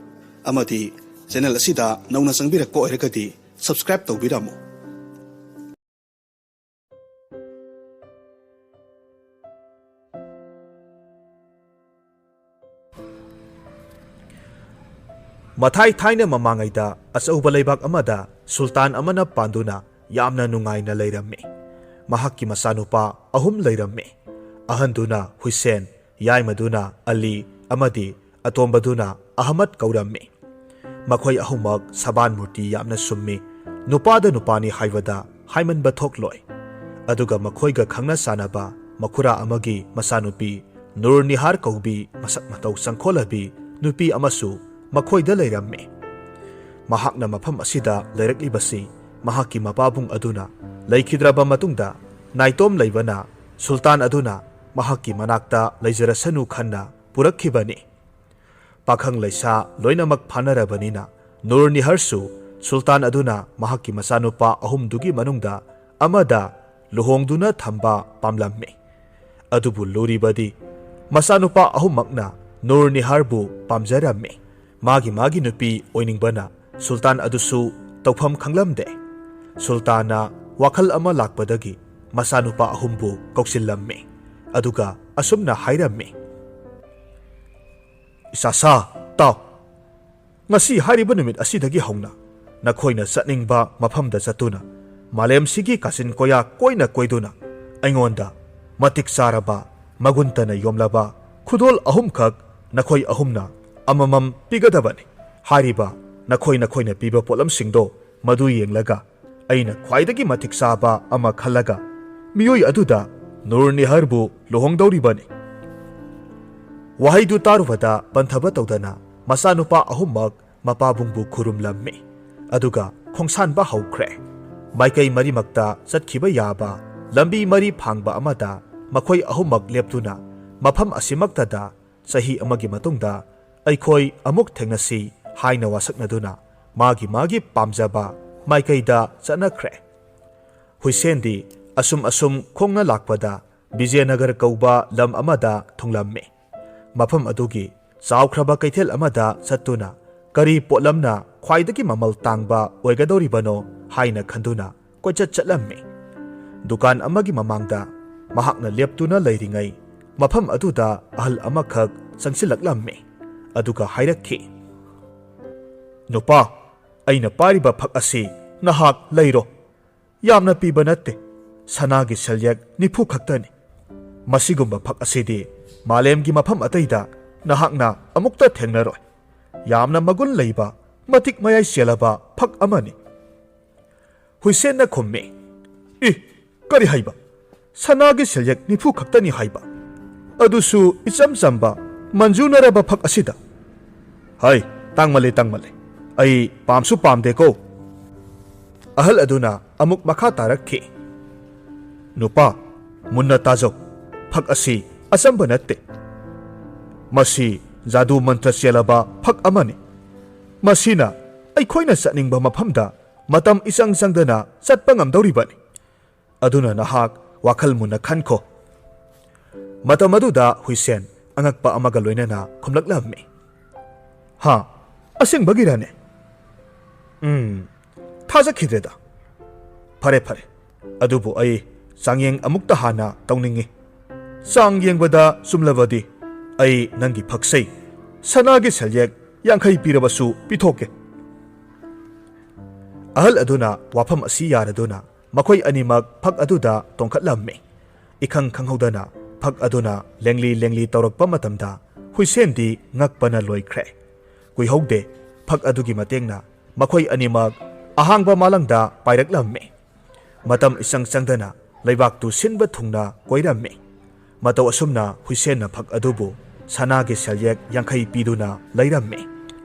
ꯑꯃꯗꯤ channel ꯑꯁꯤꯗ ꯅꯧꯅ ꯆꯪꯕꯤꯔꯛꯄ ꯑꯣꯏꯔꯒꯗꯤ subscribe ꯇꯧꯕꯤꯔꯝꯃꯨ꯫ ꯃꯊꯥꯏ ꯊꯥꯏꯅ ꯃꯃꯥꯡꯉꯩꯗ ꯑꯆꯧꯕ ꯂꯩꯕꯥꯛ ꯑꯃꯗ ꯁꯨꯜꯇꯥꯟ ꯑꯃꯅ ꯄꯥꯟꯗꯨꯅ ꯌꯥꯝꯅ ꯅꯨꯡꯉꯥꯏꯅ ꯂꯩꯔꯝꯃꯤ꯫ ꯃꯍꯥꯛꯀꯤ ꯃꯆꯥꯅꯨꯄꯥ ꯑꯍꯨꯝ ꯂꯩꯔꯝꯃꯤ꯫ ꯑꯍꯟꯗꯨꯅ ꯍꯨꯏꯁꯦꯟ, ꯌꯥꯏꯃꯗꯨꯅ ꯑꯂꯤ ꯑꯃꯗꯤ ꯑꯇꯣꯝꯕꯗꯨꯅ ꯑꯍꯃꯗ ꯀꯧꯔꯝꯃꯤ꯫ ꯃꯈꯣꯏ ꯑꯍꯨꯝꯃꯛ ꯁꯕꯥꯟ ꯃꯨꯔꯇꯤ ꯌꯥꯝꯅ ꯁꯨꯝꯃꯤ꯫ ꯅꯨꯄꯥꯗ ꯅꯨꯄꯥꯅꯤ ꯍꯥꯏꯕꯗ ꯍꯥꯏꯃꯟꯕ ꯊꯣꯛꯂꯣꯏ꯫ ꯑꯗꯨꯒ ꯃꯈꯣꯏꯒ ꯈꯪꯅ ꯆꯥꯟꯅꯕ ꯃꯈꯨꯔꯥ ꯑꯃꯒꯤ ꯃꯆꯥꯅꯨꯄꯤ ꯅꯨꯔ ꯅꯤꯍꯥꯔ ꯀꯧꯕꯤ ꯃꯁꯛ ꯃꯇꯧ ꯆꯪꯈꯣꯜꯂꯕꯤ ꯅꯨꯄꯤ ꯑꯃꯁꯨ ꯃꯈꯣꯏꯗ ꯂꯩꯔꯝꯃꯤ꯫ ꯃꯍꯥꯛꯅ ꯃꯐꯝ ꯑꯁꯤꯗ ꯂꯩꯔꯛꯂꯤꯕꯁꯤ ꯃꯍꯥꯛꯀꯤ ꯃꯄꯥꯕꯨꯡ ꯑꯗꯨꯅ ꯂꯩꯈꯤꯗ꯭ꯔꯕ ꯃꯇꯨꯡꯗ ꯅꯥꯏꯇꯣꯝ ꯂꯩꯕꯅ ꯁꯨꯜꯇꯥꯟ ꯑꯗꯨꯅ ꯃꯍꯥꯛꯀꯤ ꯃꯅꯥꯛꯇ ꯂꯩꯖꯔꯁꯅꯨ ꯈꯟꯅ ꯄꯨꯔꯛꯈꯤꯕꯅꯤ꯫ ꯄꯥꯈꯪ ꯂꯩꯁꯥ ꯂꯣꯏꯅꯃꯛ ꯐꯥꯅꯔꯕꯅꯤꯅ ꯅꯨꯔ ꯅꯤꯍꯔꯁꯨ ꯁꯨꯜꯇꯥꯟ ꯑꯗꯨꯅ ꯃꯍꯥꯛꯀꯤ ꯃꯆꯥꯅꯨꯄꯥ ꯑꯍꯨꯝꯗꯨꯒꯤ ꯃꯅꯨꯡꯗ ꯑꯃꯗ ꯂꯨꯍꯣꯡꯗꯨꯅ ꯊꯝꯕ ꯄꯥꯝꯂꯝꯃꯤ꯫ ꯑꯗꯨꯕꯨ ꯂꯨꯔꯤꯕꯗꯤ ꯃꯆꯥꯅꯨꯄꯥ ꯑꯍꯨꯝꯃꯛꯅ ꯅꯨꯔ ꯅꯤꯍꯥꯔꯕꯨ ꯄꯥꯝꯖꯔꯝꯃꯤ꯫ ꯃꯥꯒꯤ ꯃꯥꯒꯤ ꯅꯨꯄꯤ ꯑꯣꯏꯅꯤꯡꯕꯅ ꯁꯨꯜꯇꯥꯟ ꯑꯗꯨꯁꯨ ꯇꯧꯐꯝ ꯈꯪꯂꯝꯗꯦ꯫ ꯁꯨꯜꯇꯥꯟꯅ ꯋꯥꯈꯜ ꯑꯃ ꯂꯥꯛꯄꯗꯒꯤ ꯃꯆꯥꯅꯨꯄꯥ ꯑꯍꯨꯝꯕꯨ ꯀꯧꯁꯤꯜꯂꯝꯃꯤ꯫ ꯑꯗꯨꯒ ꯑꯁꯨꯝꯅ ꯍꯥꯏꯔꯝꯃꯤ, "ꯏꯆꯥꯁꯥ, ꯇꯥꯎ꯫ ꯉꯁꯤ ꯍꯥꯏꯔꯤꯕ ꯅꯨꯃꯤꯠ ꯑꯁꯤꯗꯒꯤ ꯍꯧꯅ ꯅꯈꯣꯏꯅ ꯆꯠꯅꯤꯡꯕ ꯃꯐꯝꯗ ꯆꯠꯇꯨꯅ ꯃꯥꯂꯦꯝꯁꯤꯒꯤ ꯀꯥꯆꯤꯟ ꯀꯣꯌꯥ ꯀꯣꯏꯅ ꯀꯣꯏꯗꯨꯅ ꯑꯩꯉꯣꯟꯗ ꯃꯇꯤꯛ ꯆꯥꯔꯕ ꯃꯒꯨꯟ ꯇꯅ ꯌꯣꯝꯂꯕ ꯈꯨꯗꯣꯜ ꯑꯍꯨꯝꯈꯛ ꯅꯈꯣꯏ ꯑꯍꯨꯝꯅ ꯑꯃꯃꯝ ꯄꯤꯒꯗꯕꯅꯤ꯫ ꯍꯥꯏꯔꯤꯕ ꯅꯈꯣꯏ ꯅꯈꯣꯏꯅ ꯄꯤꯕ ꯄꯣꯠꯂꯝꯁꯤꯡꯗꯣ ꯃꯗꯨ ꯌꯦꯡꯂꯒ ꯑꯩꯅ ꯈ꯭ꯋꯥꯏꯗꯒꯤ ꯃꯇꯤꯛ ꯆꯥꯕ ꯑꯃ ꯈꯜꯂꯒ ꯃꯤꯑꯣꯏ ꯑꯗꯨꯗ ꯅꯨꯔ ꯅꯤꯍꯔꯕꯨ ꯂꯨꯍꯣꯡꯗꯧꯔꯤꯕꯅꯤ꯫" ꯋꯥꯍꯩꯗꯨ ꯇꯥꯔꯨꯕꯗ ꯄꯟꯊꯕ ꯇꯧꯗꯅ ꯃꯆꯥꯅꯨꯄꯥ ꯑꯍꯨꯝꯃꯛ ꯃꯄꯥꯕꯨꯡꯕꯨ ꯈꯨꯔꯨꯝꯂꯝꯃꯤ꯫ ꯑꯗꯨꯒ ꯈꯣꯡꯁꯥꯟꯕ ꯍꯧꯈ꯭ꯔꯦ꯫ ꯃꯥꯏꯀꯩ ꯃꯔꯤꯃꯛꯇ ꯆꯠꯈꯤꯕ ꯌꯥꯕ ꯂꯝꯕꯤ ꯃꯔꯤ ꯐꯥꯡꯕ ꯑꯃꯗ ꯃꯈꯣꯏ ꯑꯍꯨꯝꯃꯛ ꯂꯦꯞꯇꯨꯅ ꯃꯐꯝ ꯑꯁꯤꯃꯛꯇꯗ ꯆꯍꯤ ꯑꯃꯒꯤ ꯃꯇꯨꯡꯗ ꯑꯩꯈꯣꯏ ꯑꯃꯨꯛ ꯊꯦꯡꯅꯁꯤ ꯍꯥꯏꯅ ꯋꯥꯁꯛꯅꯗꯨꯅ ꯃꯥꯒꯤ ꯃꯥꯒꯤ ꯄꯥꯝꯖꯕ ꯃꯥꯏꯀꯩꯗ ꯆꯠꯅꯈ꯭ꯔꯦ꯫ ꯍꯨꯏꯁꯦꯟꯗꯤ ꯑꯁꯨꯝ ꯑꯁꯨꯝ ꯈꯣꯡꯅ ꯂꯥꯛꯄꯗ ꯕꯤꯖꯦꯅꯒꯔ ꯀꯧꯕ ꯂꯝ ꯑꯃꯗ ꯊꯨꯡꯂꯝꯃꯤ꯫ ꯃꯐꯝ ꯑꯗꯨꯒꯤ ꯆꯥꯎꯈ꯭ꯔꯕ ꯀꯩꯊꯦꯜ ꯑꯃꯗ ꯆꯠꯇꯨꯅ ꯀꯔꯤ ꯄꯣꯠꯂꯝꯅ ꯈ꯭ꯋꯥꯏꯗꯒꯤ ꯃꯃꯜ ꯇꯥꯡꯕ ꯑꯣꯏꯒꯗꯧꯔꯤꯕꯅꯣ ꯍꯥꯏꯅ ꯈꯟꯗꯨꯅ ꯀꯣꯏꯆꯠ ꯆꯠꯂꯝꯃꯤ꯫ ꯗꯨꯀꯥꯟ ꯑꯃꯒꯤ ꯃꯃꯥꯡꯗ ꯃꯍꯥꯛꯅ ꯂꯦꯞꯇꯨꯅ ꯂꯩꯔꯤꯉꯩ ꯃꯐꯝ ꯑꯗꯨꯗ ꯑꯍꯜ ꯑꯃꯈꯛ ꯆꯪꯁꯤꯜꯂꯛꯂꯝꯃꯤ꯫ ꯑꯗꯨꯒ ꯍꯥꯏꯔꯛꯈꯤ, "ꯅꯨꯄꯥ, ꯑꯩꯅ ꯄꯥꯏꯔꯤꯕ ꯐꯛ ꯑꯁꯤ ꯅꯍꯥꯛ ꯂꯩꯔꯣ꯫ ꯌꯥꯝꯅ ꯄꯤꯕ ꯅꯠꯇꯦ, ꯁꯅꯥꯒꯤ ꯁꯦꯜꯌꯦꯛ ꯅꯤꯐꯨ ꯈꯛꯇꯅꯤ꯫ ꯃꯁꯤꯒꯨꯝꯕ ꯐꯛ ꯑꯁꯤꯗꯤ ꯃꯥꯂꯦꯝꯒꯤ ꯃꯐꯝ ꯑꯇꯩꯗ ꯅꯍꯥꯛꯅ ꯑꯃꯨꯛꯇ ꯊꯦꯡꯅꯔꯣꯏ꯫ ꯌꯥꯝꯅ ꯃꯒꯨꯟ ꯂꯩꯕ, ꯃꯇꯤꯛ ꯃꯌꯥꯏ ꯆꯦꯜꯂꯕ ꯐꯛ ꯑꯃꯅꯤ"꯫ ꯍꯨꯏꯁꯦꯟꯅ ꯈꯨꯝꯃꯤ, "ꯏ, ꯀꯔꯤ ꯍꯥꯏꯕ? ꯁꯅꯥꯒꯤ ꯁꯦꯜꯌꯦꯛ ꯅꯤꯐꯨ ꯈꯛꯇꯅꯤ ꯍꯥꯏꯕ? ꯑꯗꯨꯁꯨ ꯏꯆꯝ ꯆꯝꯕ, ꯃꯟꯖꯨꯅꯔꯕ ꯐꯛ ꯑꯁꯤꯗ? ꯍꯥꯏ, ꯇꯥꯡꯃꯜꯂꯦ, ꯇꯥꯡꯃꯜꯂꯦ꯫ ꯑꯩ ꯄꯥꯝꯁꯨ ꯄꯥꯝꯗꯦꯀꯣ"꯫ ꯑꯍꯜ ꯑꯗꯨꯅ ꯑꯃꯨꯛ ꯃꯈꯥ ꯇꯥꯔꯛꯈꯤ, "ꯅꯨꯄꯥ, ꯃꯨꯟꯅ ꯇꯥꯖꯧ꯫ ꯐꯛ ꯑꯁꯤ ꯑꯆꯝꯕ ꯅꯠꯇꯦ꯫ ꯃꯁꯤ ꯖꯥꯗꯨ ꯃꯟꯇ꯭ꯔ ꯆꯦꯜꯂꯕ ꯐꯛ ꯑꯃꯅꯤ꯫ ꯃꯁꯤꯅ ꯑꯩꯈꯣꯏꯅ ꯆꯠꯅꯤꯡꯕ ꯃꯐꯝꯗ ꯃꯇꯝ ꯏꯆꯪ ꯆꯪꯗꯅ ꯆꯠꯄ ꯉꯝꯗꯧꯔꯤꯕꯅꯤ꯫ ꯑꯗꯨꯅ ꯅꯍꯥꯛ ꯋꯥꯈꯜ ꯃꯨꯟꯅ ꯈꯟꯈꯣ"꯫ ꯃꯇꯝ ꯑꯗꯨꯗ ꯍꯨꯏꯁꯦꯟ ꯑꯉꯛꯄ ꯑꯃꯒ ꯂꯣꯏꯅꯅ ꯈꯨꯝꯂꯛꯂꯝꯃꯤ, "ꯍꯥ, ꯑꯁꯦꯡꯕꯒꯤꯔꯅꯦ? ꯎꯝ, ꯊꯥꯖꯈꯤꯗ꯭ꯔꯦꯗ꯫ ꯐꯔꯦ, ꯐꯔꯦ, ꯑꯗꯨꯕꯨ ꯑꯩ ꯆꯥꯡꯌꯦꯡ ꯑꯃꯨꯛꯇ ꯍꯥꯟꯅ ꯇꯧꯅꯤꯡꯏ꯫ ꯆꯥꯡ ꯌꯦꯡꯕꯗ ꯆꯨꯝꯂꯕꯗꯤ ꯑꯩ ꯅꯪꯒꯤ ꯐꯛꯁꯦ ꯁꯅꯥꯒꯤ ꯁꯦꯜꯌꯦꯛ ꯌꯥꯡꯈꯩ ꯄꯤꯔꯕꯁꯨ ꯄꯤꯊꯣꯛꯀꯦ"꯫ ꯑꯍꯜ ꯑꯗꯨꯅ ꯋꯥꯐꯝ ꯑꯁꯤ ꯌꯥꯔꯗꯨꯅ ꯃꯈꯣꯏ ꯑꯅꯤꯃꯛ ꯐꯛ ꯑꯗꯨꯗ ꯇꯣꯡꯈꯠꯂꯝꯃꯤ꯫ ꯏꯈꯪ ꯈꯪꯍꯧꯗꯅ ꯐꯛ ꯑꯗꯨꯅ ꯂꯦꯡꯂꯤ ꯂꯦꯡꯂꯤ ꯇꯧꯔꯛꯄ ꯃꯇꯝꯗ ꯍꯨꯏꯁꯦꯟꯗꯤ ꯉꯛꯄꯅ ꯂꯣꯏꯈ꯭ꯔꯦ꯫ ꯀꯨꯏꯍꯧꯗꯦ, ꯐꯛ ꯑꯗꯨꯒꯤ ꯃꯇꯦꯡꯅ ꯃꯈꯣꯏ ꯑꯅꯤꯃꯛ ꯑꯍꯥꯡꯕ ꯃꯥꯂꯪꯗ ꯄꯥꯏꯔꯛꯂꯝꯃꯤ꯫ ꯃꯇꯝ ꯏꯆꯪ ꯆꯪꯗꯅ ꯂꯩꯕꯥꯛꯇꯨ ꯁꯤꯟꯕ ꯊꯨꯡꯅ ꯀꯣꯏꯔꯝꯃꯤ꯫ ꯃꯇꯧ ꯑꯁꯨꯝꯅ ꯍꯨꯏꯁꯦꯟꯅ ꯐꯛ ꯑꯗꯨꯕꯨ ꯁꯅꯥꯒꯤ ꯁꯦꯜꯌꯦꯛ ꯌꯥꯡꯈꯩ ꯄꯤꯗꯨꯅ ꯂꯩꯔꯝꯃꯤ꯫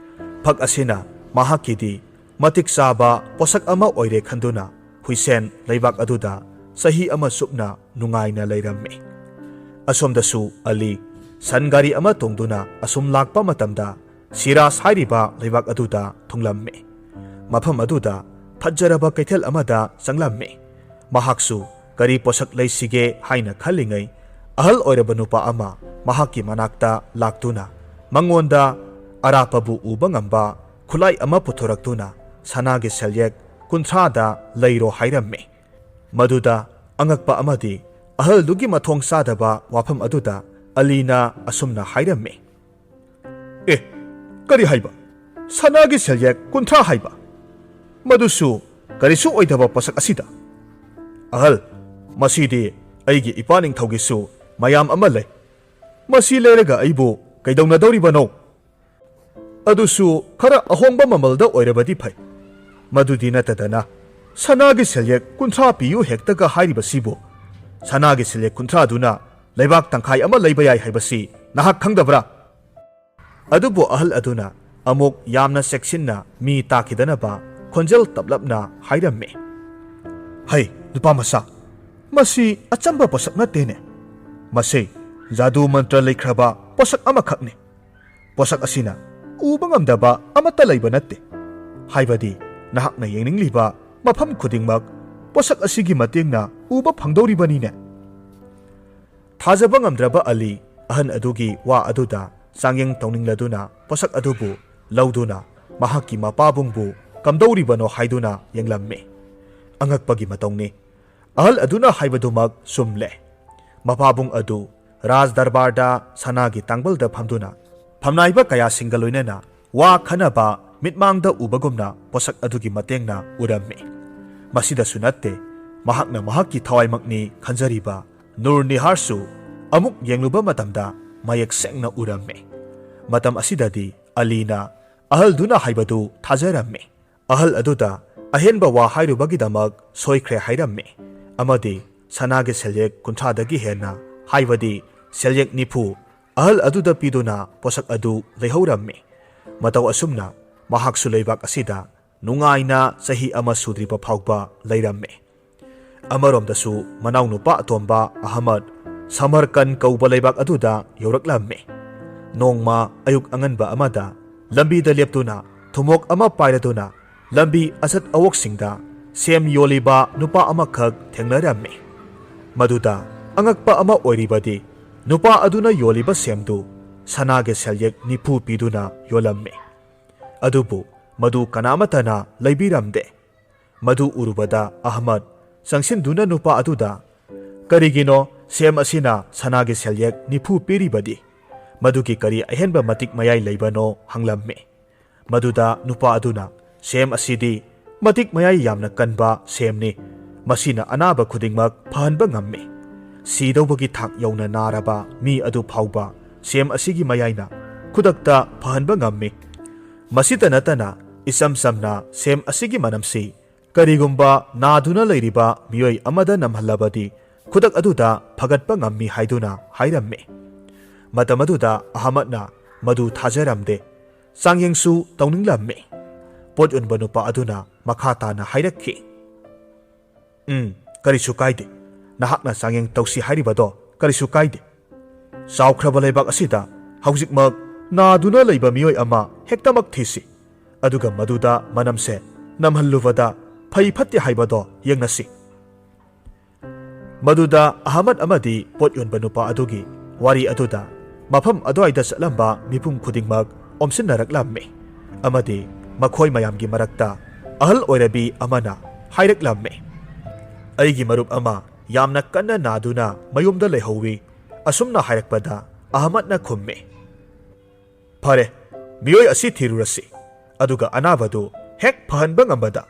ꯐꯛ ꯑꯁꯤꯅ ꯃꯍꯥꯛꯀꯤꯗꯤ ꯃꯇꯤꯛ ꯆꯥꯕ ꯄꯣꯠꯁꯛ ꯑꯃ ꯑꯣꯏꯔꯦ ꯈꯟꯗꯨꯅ ꯍꯨꯏꯁꯦꯟ ꯂꯩꯕꯥꯛ ꯑꯗꯨꯗ ꯆꯍꯤ ꯑꯃ ꯆꯨꯞꯅ ꯅꯨꯡꯉꯥꯏꯅ ꯂꯩꯔꯝꯃꯤ꯫ ꯑꯁꯣꯝꯗꯁꯨ ꯑꯂꯤ ꯁꯟ ꯒꯥꯔꯤ ꯑꯃ ꯇꯣꯡꯗꯨꯅ ꯑꯁꯨꯝ ꯂꯥꯛꯄ ꯃꯇꯝꯗ ꯁꯤꯔꯥꯖ ꯍꯥꯏꯔꯤꯕ ꯂꯩꯕꯥꯛ ꯑꯗꯨꯗ ꯊꯨꯡꯂꯝꯃꯤ꯫ ꯃꯐꯝ ꯑꯗꯨꯗ ꯐꯖꯔꯕ ꯀꯩꯊꯦꯜ ꯑꯃꯗ ꯆꯪꯂꯝꯃꯤ꯫ ꯃꯍꯥꯛꯁꯨ ꯀꯔꯤ ꯄꯣꯠꯁꯛ ꯂꯩꯁꯤꯒꯦ ꯍꯥꯏꯅ ꯈꯜꯂꯤꯉꯩ, ꯑꯍꯜ ꯑꯣꯏꯔꯕ ꯅꯨꯄꯥ ꯑꯃ ꯃꯍꯥꯛꯀꯤ ꯃꯅꯥꯛꯇ ꯂꯥꯛꯇꯨꯅ ꯃꯉꯣꯟꯗ ꯑꯔꯥꯞꯄꯕꯨ ꯎꯕ ꯉꯝꯕ ꯈꯨꯠꯂꯥꯏ ꯑꯃ ꯄꯨꯊꯣꯔꯛꯇꯨꯅ ꯁꯅꯥꯒꯤ ꯁꯦꯜꯌꯦꯛ ꯀꯨꯟꯊ꯭ꯔꯥꯗ ꯂꯩꯔꯣ ꯍꯥꯏꯔꯝꯃꯤ꯫ ꯃꯗꯨꯗ ꯑꯉꯛꯄ ꯑꯃꯗꯤ ꯑꯍꯜꯗꯨꯒꯤ ꯃꯊꯣꯡ ꯆꯥꯗꯕ ꯋꯥꯐꯝ ꯑꯗꯨꯗ ꯑꯂꯤꯅ ꯑꯁꯨꯝꯅ ꯍꯥꯏꯔꯝꯃꯤ, "ꯑꯦ, ꯀꯔꯤ ꯍꯥꯏꯕ? "ꯁꯅꯥꯒꯤ ꯁꯦꯜꯌꯦꯛ ꯀꯨꯟꯊ꯭ꯔꯥ ꯍꯥꯏꯕ? ꯃꯗꯨꯁꯨ ꯀꯔꯤꯁꯨ ꯑꯣꯏꯗꯕ ꯄꯣꯠꯁꯛ ꯑꯁꯤꯗ?" "ꯑꯍꯜ, ꯃꯁꯤꯗꯤ ꯑꯩꯒꯤ ꯏꯄꯥ ꯅꯤꯡꯊꯧꯒꯤꯁꯨ ꯃꯌꯥꯝ ꯑꯃ ꯂꯩ꯫ ꯃꯁꯤ ꯂꯩꯔꯒ ꯑꯩꯕꯨ ꯀꯩꯗꯧꯅꯗꯧꯔꯤꯕꯅꯣ? ꯑꯗꯨꯁꯨ ꯈꯔ ꯑꯍꯣꯡꯕ ꯃꯃꯜꯗ ꯑꯣꯏꯔꯕꯗꯤ ꯐꯩ꯫ ꯃꯗꯨꯗꯤ ꯅꯠꯇꯗꯅ, ꯁꯅꯥꯒꯤ ꯁꯦꯜꯌꯦꯛ ꯀꯨꯟꯊ꯭ꯔꯥ ꯄꯤꯌꯨ ꯍꯦꯛꯇꯒ ꯍꯥꯏꯔꯤꯕꯁꯤꯕꯨ, ꯁꯅꯥꯒꯤ ꯁꯦꯜꯌꯦꯛ ꯀꯨꯟꯊ꯭ꯔꯥꯗꯨꯅ ꯂꯩꯕꯥꯛ ꯇꯪꯈꯥꯏ ꯑꯃ ꯂꯩꯕ ꯌꯥꯏ ꯍꯥꯏꯕꯁꯤ ꯅꯍꯥꯛ ꯈꯪꯗꯕ꯭ꯔꯥ?" ꯑꯗꯨꯕꯨ ꯑꯍꯜ ꯑꯗꯨꯅ ꯑꯃꯨꯛ ꯌꯥꯝꯅ ꯆꯦꯛꯁꯤꯟꯅ ꯃꯤ ꯇꯥꯈꯤꯗꯅꯕ ꯈꯣꯟꯖꯦꯜ ꯇꯞꯂꯞꯅ ꯍꯥꯏꯔꯝꯃꯤ, "ꯍꯩ, ꯅꯨꯄꯥ ꯃꯆꯥ, ꯃꯁꯤ ꯑꯆꯝꯕ ꯄꯣꯠꯁꯛ ꯅꯠꯇꯦꯅꯦ꯫ ꯃꯁꯤ ꯖꯥꯗꯨ ꯃꯟꯇ꯭ꯔ ꯂꯩꯈ꯭ꯔꯕ ꯄꯣꯠꯁꯛ ꯑꯃꯈꯛꯅꯤ꯫ ꯄꯣꯠꯁꯛ ꯑꯁꯤꯅ ꯎꯕ ꯉꯝꯗꯕ ꯑꯃꯠꯇ ꯂꯩꯕ ꯅꯠꯇꯦ꯫ ꯍꯥꯏꯕꯗꯤ, ꯅꯍꯥꯛꯅ ꯌꯦꯡꯅꯤꯡꯂꯤꯕ ꯃꯐꯝ ꯈꯨꯗꯤꯡꯃꯛ ꯄꯣꯠꯁꯛ ꯑꯁꯤꯒꯤ ꯃꯇꯦꯡꯅ ꯎꯕ ꯐꯪꯗꯧꯔꯤꯕꯅꯤꯅꯦ꯫" ꯊꯥꯖꯕ ꯉꯝꯗ꯭ꯔꯕ ꯑꯂꯤ ꯑꯍꯟ ꯑꯗꯨꯒꯤ ꯋꯥ ꯑꯗꯨꯗ ꯆꯥꯡꯌꯦꯡ ꯇꯧꯅꯤꯡꯂꯗꯨꯅ ꯄꯣꯠꯁꯛ ꯑꯗꯨꯕꯨ ꯂꯧꯗꯨꯅ ꯃꯍꯥꯛꯀꯤ ꯃꯄꯥꯕꯨꯡꯕꯨ ꯀꯝꯗꯧꯔꯤꯕꯅꯣ ꯍꯥꯏꯗꯨꯅ ꯌꯦꯡꯂꯝꯃꯤ꯫ ꯑꯉꯛꯄꯒꯤ ꯃꯇꯧꯅꯤ꯫ ꯑꯍꯜ ꯑꯗꯨꯅ ꯍꯥꯏꯕꯗꯨꯃꯛ ꯆꯨꯝꯂꯦ꯫ ꯃꯄꯥꯕꯨꯡ ꯑꯗꯨ ꯔꯥꯖ ꯗꯔꯕꯥꯔꯗ ꯁꯅꯥꯒꯤ ꯇꯥꯡꯕꯜꯗ ꯐꯝꯗꯨꯅ ꯐꯝꯅꯥꯏꯕ ꯀꯌꯥꯁꯤꯡꯒ ꯂꯣꯏꯅꯅ ꯋꯥ ꯈꯟꯅꯕ ꯃꯤꯠꯃꯥꯡꯗ ꯎꯕꯒꯨꯝꯅ ꯄꯣꯠꯁꯛ ꯑꯗꯨꯒꯤ ꯃꯇꯦꯡꯅ ꯎꯔꯝꯃꯤ꯫ ꯃꯁꯤꯗꯁꯨ ꯅꯠꯇꯦ, ꯃꯍꯥꯛꯅ ꯃꯍꯥꯛꯀꯤ ꯊꯋꯥꯏꯃꯛꯅꯤ ꯈꯟꯖꯔꯤꯕ ꯅꯨꯔ ꯅꯤꯍꯥꯔꯁꯨ ꯑꯃꯨꯛ ꯌꯦꯡꯂꯨꯕ ꯃꯇꯝꯗ ꯃꯌꯦꯛ ꯁꯦꯡꯅ ꯎꯔꯝꯃꯤ꯫ ꯃꯇꯝ ꯑꯁꯤꯗꯗꯤ ꯑꯂꯤꯅ ꯑꯍꯜꯗꯨꯅ ꯍꯥꯏꯕꯗꯨ ꯊꯥꯖꯔꯝꯃꯤ꯫ ꯑꯍꯜ ꯑꯗꯨꯗ ꯑꯍꯦꯟꯕ ꯋꯥ ꯍꯥꯏꯔꯨꯕꯒꯤꯗꯃꯛ ꯁꯣꯏꯈ꯭ꯔꯦ ꯍꯥꯏꯔꯝꯃꯤ ꯑꯃꯗꯤ ꯁꯅꯥꯒꯤ ꯁꯦꯜꯌꯦꯛ ꯀꯨꯟꯊ꯭ꯔꯥꯗꯒꯤ ꯍꯦꯟꯅ, ꯍꯥꯏꯕꯗꯤ ꯁꯦꯜꯌꯦꯛ ꯅꯤꯐꯨ, ꯑꯍꯜ ꯑꯗꯨꯗ ꯄꯤꯗꯨꯅ ꯄꯣꯠꯁꯛ ꯑꯗꯨ ꯂꯩꯍꯧꯔꯝꯃꯤ꯫ ꯃꯇꯧ ꯑꯁꯨꯝꯅ ꯃꯍꯥꯛꯁꯨ ꯂꯩꯕꯥꯛ ꯑꯁꯤꯗ ꯅꯨꯡꯉꯥꯏꯅ ꯆꯍꯤ ꯑꯃ ꯁꯨꯗ꯭ꯔꯤꯕ ꯐꯥꯎꯕ ꯂꯩꯔꯝꯃꯤ꯫ ꯑꯃꯔꯣꯝꯗꯁꯨ ꯃꯅꯥꯎꯅꯨꯄꯥ ꯑꯇꯣꯝꯕ ꯑꯍꯃꯗ ꯁꯃꯔꯀꯟ ꯀꯧꯕ ꯂꯩꯕꯥꯛ ꯑꯗꯨꯗ ꯌꯧꯔꯛꯂꯝꯃꯤ꯫ ꯅꯣꯡꯃ ꯑꯌꯨꯛ ꯑꯉꯟꯕ ꯑꯃꯗ ꯂꯝꯕꯤꯗ ꯂꯦꯞꯇꯨꯅ ꯊꯨꯝꯃꯣꯛ ꯑꯃ ꯄꯥꯏꯔꯗꯨꯅ ꯂꯝꯕꯤ ꯑꯆꯠ ꯑꯋꯣꯛꯁꯤꯡꯗ ꯁꯦꯝ ꯌꯣꯜꯂꯤꯕ ꯅꯨꯄꯥ ꯑꯃꯈꯛ ꯊꯦꯡꯅꯔꯝꯃꯤ꯫ ꯃꯗꯨꯗ ꯑꯉꯛꯄ ꯑꯃ ꯑꯣꯏꯔꯤꯕꯗꯤ, ꯅꯨꯄꯥ ꯑꯗꯨꯅ ꯌꯣꯜꯂꯤꯕ ꯁꯦꯝꯗꯨ ꯁꯅꯥꯒꯤ ꯁꯦꯜꯌꯦꯛ ꯅꯤꯐꯨ ꯄꯤꯗꯨꯅ ꯌꯣꯜꯂꯝꯃꯤ꯫ ꯑꯗꯨꯕꯨ ꯃꯗꯨ ꯀꯅꯥꯃꯠꯇꯅ ꯂꯩꯕꯤꯔꯝꯗꯦ꯫ ꯃꯗꯨ ꯎꯔꯨꯕꯗ ꯑꯍꯃꯗ ꯆꯪꯁꯤꯟꯗꯨꯅ ꯅꯨꯄꯥ ꯑꯗꯨꯗ, "ꯀꯔꯤꯒꯤꯅꯣ ꯁꯦꯝ ꯑꯁꯤꯅ ꯁꯅꯥꯒꯤ ꯁꯦꯜꯌꯦꯛ ꯅꯤꯐꯨ ꯄꯤꯔꯤꯕꯗꯤ? ꯃꯗꯨꯒꯤ ꯀꯔꯤ ꯑꯍꯦꯟꯕ ꯃꯇꯤꯛ ꯃꯌꯥꯏ ꯂꯩꯕꯅꯣ?" ꯍꯪꯂꯝꯃꯤ꯫ ꯃꯗꯨꯗ ꯅꯨꯄꯥ ꯑꯗꯨꯅ, "ꯁꯦꯝ ꯑꯁꯤꯗꯤ ꯃꯇꯤꯛ ꯃꯌꯥꯏ ꯌꯥꯝꯅ ꯀꯟꯕ ꯁꯦꯝꯅꯤ꯫ ꯃꯁꯤꯅ ꯑꯅꯥꯕ ꯈꯨꯗꯤꯡꯃꯛ ꯐꯍꯟꯕ ꯉꯝꯃꯤ꯫ ꯁꯤꯗꯧꯕꯒꯤ ꯊꯥꯛ ꯌꯧꯅ ꯅꯥꯔꯕ ꯃꯤ ꯑꯗꯨ ꯐꯥꯎꯕ ꯁꯦꯝ ꯑꯁꯤꯒꯤ ꯃꯌꯥꯏꯅ ꯈꯨꯗꯛꯇ ꯐꯍꯟꯕ ꯉꯝꯃꯤ꯫ ꯃꯁꯤꯇ ꯅꯠꯇꯅ, ꯏꯆꯝ ꯆꯝꯅ ꯁꯦꯝ ꯑꯁꯤꯒꯤ ꯃꯅꯝꯁꯤ ꯀꯔꯤꯒꯨꯝꯕ ꯅꯥꯗꯨꯅ ꯂꯩꯔꯤꯕ ꯃꯤꯑꯣꯏ ꯑꯃꯗ ꯅꯝꯍꯜꯂꯕꯗꯤ, ꯈꯨꯗꯛ ꯑꯗꯨꯗ ꯐꯒꯠꯄ ꯉꯝꯃꯤ" ꯍꯥꯏꯗꯨꯅ ꯍꯥꯏꯔꯝꯃꯤ꯫ ꯃꯇꯝ ꯑꯗꯨꯗ ꯑꯍꯃꯗꯅ ꯃꯗꯨ ꯊꯥꯖꯔꯝꯗꯦ꯫ ꯆꯥꯡꯌꯦꯡꯁꯨ ꯇꯧꯅꯤꯡꯂꯝꯃꯤ꯫ ꯄꯣꯠ ꯌꯣꯟꯕ ꯅꯨꯄꯥ ꯑꯗꯨꯅ ꯃꯈꯥ ꯇꯥꯅ ꯍꯥꯏꯔꯛꯈꯤ, "ꯎꯝ, ꯀꯔꯤꯁꯨ ꯀꯥꯏꯗꯦ꯫ ꯅꯍꯥꯛꯅ ꯆꯥꯡꯌꯦꯡ ꯇꯧꯁꯤ ꯍꯥꯏꯔꯤꯕꯗꯣ ꯀꯔꯤꯁꯨ ꯀꯥꯏꯗꯦ꯫ ꯆꯥꯎꯈ꯭ꯔꯕ ꯂꯩꯕꯥꯛ ꯑꯁꯤꯗ ꯍꯧꯖꯤꯛꯃꯛ ꯅꯥꯗꯨꯅ ꯂꯩꯕ ꯃꯤꯑꯣꯏ ꯑꯃ ꯍꯦꯛꯇꯃꯛ ꯊꯤꯁꯤ꯫ ꯑꯗꯨꯒ ꯃꯗꯨꯗ ꯃꯅꯝꯁꯦ ꯅꯝꯍꯜꯂꯨꯕꯗ ꯐꯩ ꯐꯠꯇꯦ ꯍꯥꯏꯕꯗꯣ ꯌꯦꯡꯅꯁꯤ꯫" ꯃꯗꯨꯗ ꯑꯍꯃꯗ ꯑꯃꯗꯤ ꯄꯣꯠ ꯌꯣꯟꯕ ꯅꯨꯄꯥ ꯑꯗꯨꯒꯤ ꯋꯥꯔꯤ ꯑꯗꯨꯗ ꯃꯐꯝ ꯑꯗꯨꯋꯥꯏꯗ ꯆꯠꯂꯝꯕ ꯃꯤꯄꯨꯝ ꯈꯨꯗꯤꯡꯃꯛ ꯑꯣꯝꯁꯤꯟꯅꯔꯛꯂꯝꯃꯤ꯫ ꯑꯃꯗꯤ ꯃꯈꯣꯏ ꯃꯌꯥꯝꯒꯤ ꯃꯔꯛꯇ ꯑꯍꯜ ꯑꯣꯏꯔꯕꯤ ꯑꯃꯅ ꯍꯥꯏꯔꯛꯂꯝꯃꯤ, "ꯑꯩꯒꯤ ꯃꯔꯨꯞ ꯑꯃ ꯌꯥꯝꯅ ꯀꯟꯅ ꯅꯥꯗꯨꯅ ꯃꯌꯨꯝꯗ ꯂꯩꯍꯧꯋꯤ꯫" ꯑꯁꯨꯝꯅ ꯍꯥꯏꯔꯛꯄꯗ ꯑꯍꯃꯗꯅ ꯈꯨꯝꯃꯤ, "ꯐꯔꯦ, ꯃꯤꯑꯣꯏ ꯑꯁꯤ ꯊꯤꯔꯨꯔꯁꯤ꯫ ꯑꯗꯨꯒ ꯑꯅꯥꯕꯗꯨ ꯍꯦꯛ ꯐꯍꯟꯕ ꯉꯝꯕꯗ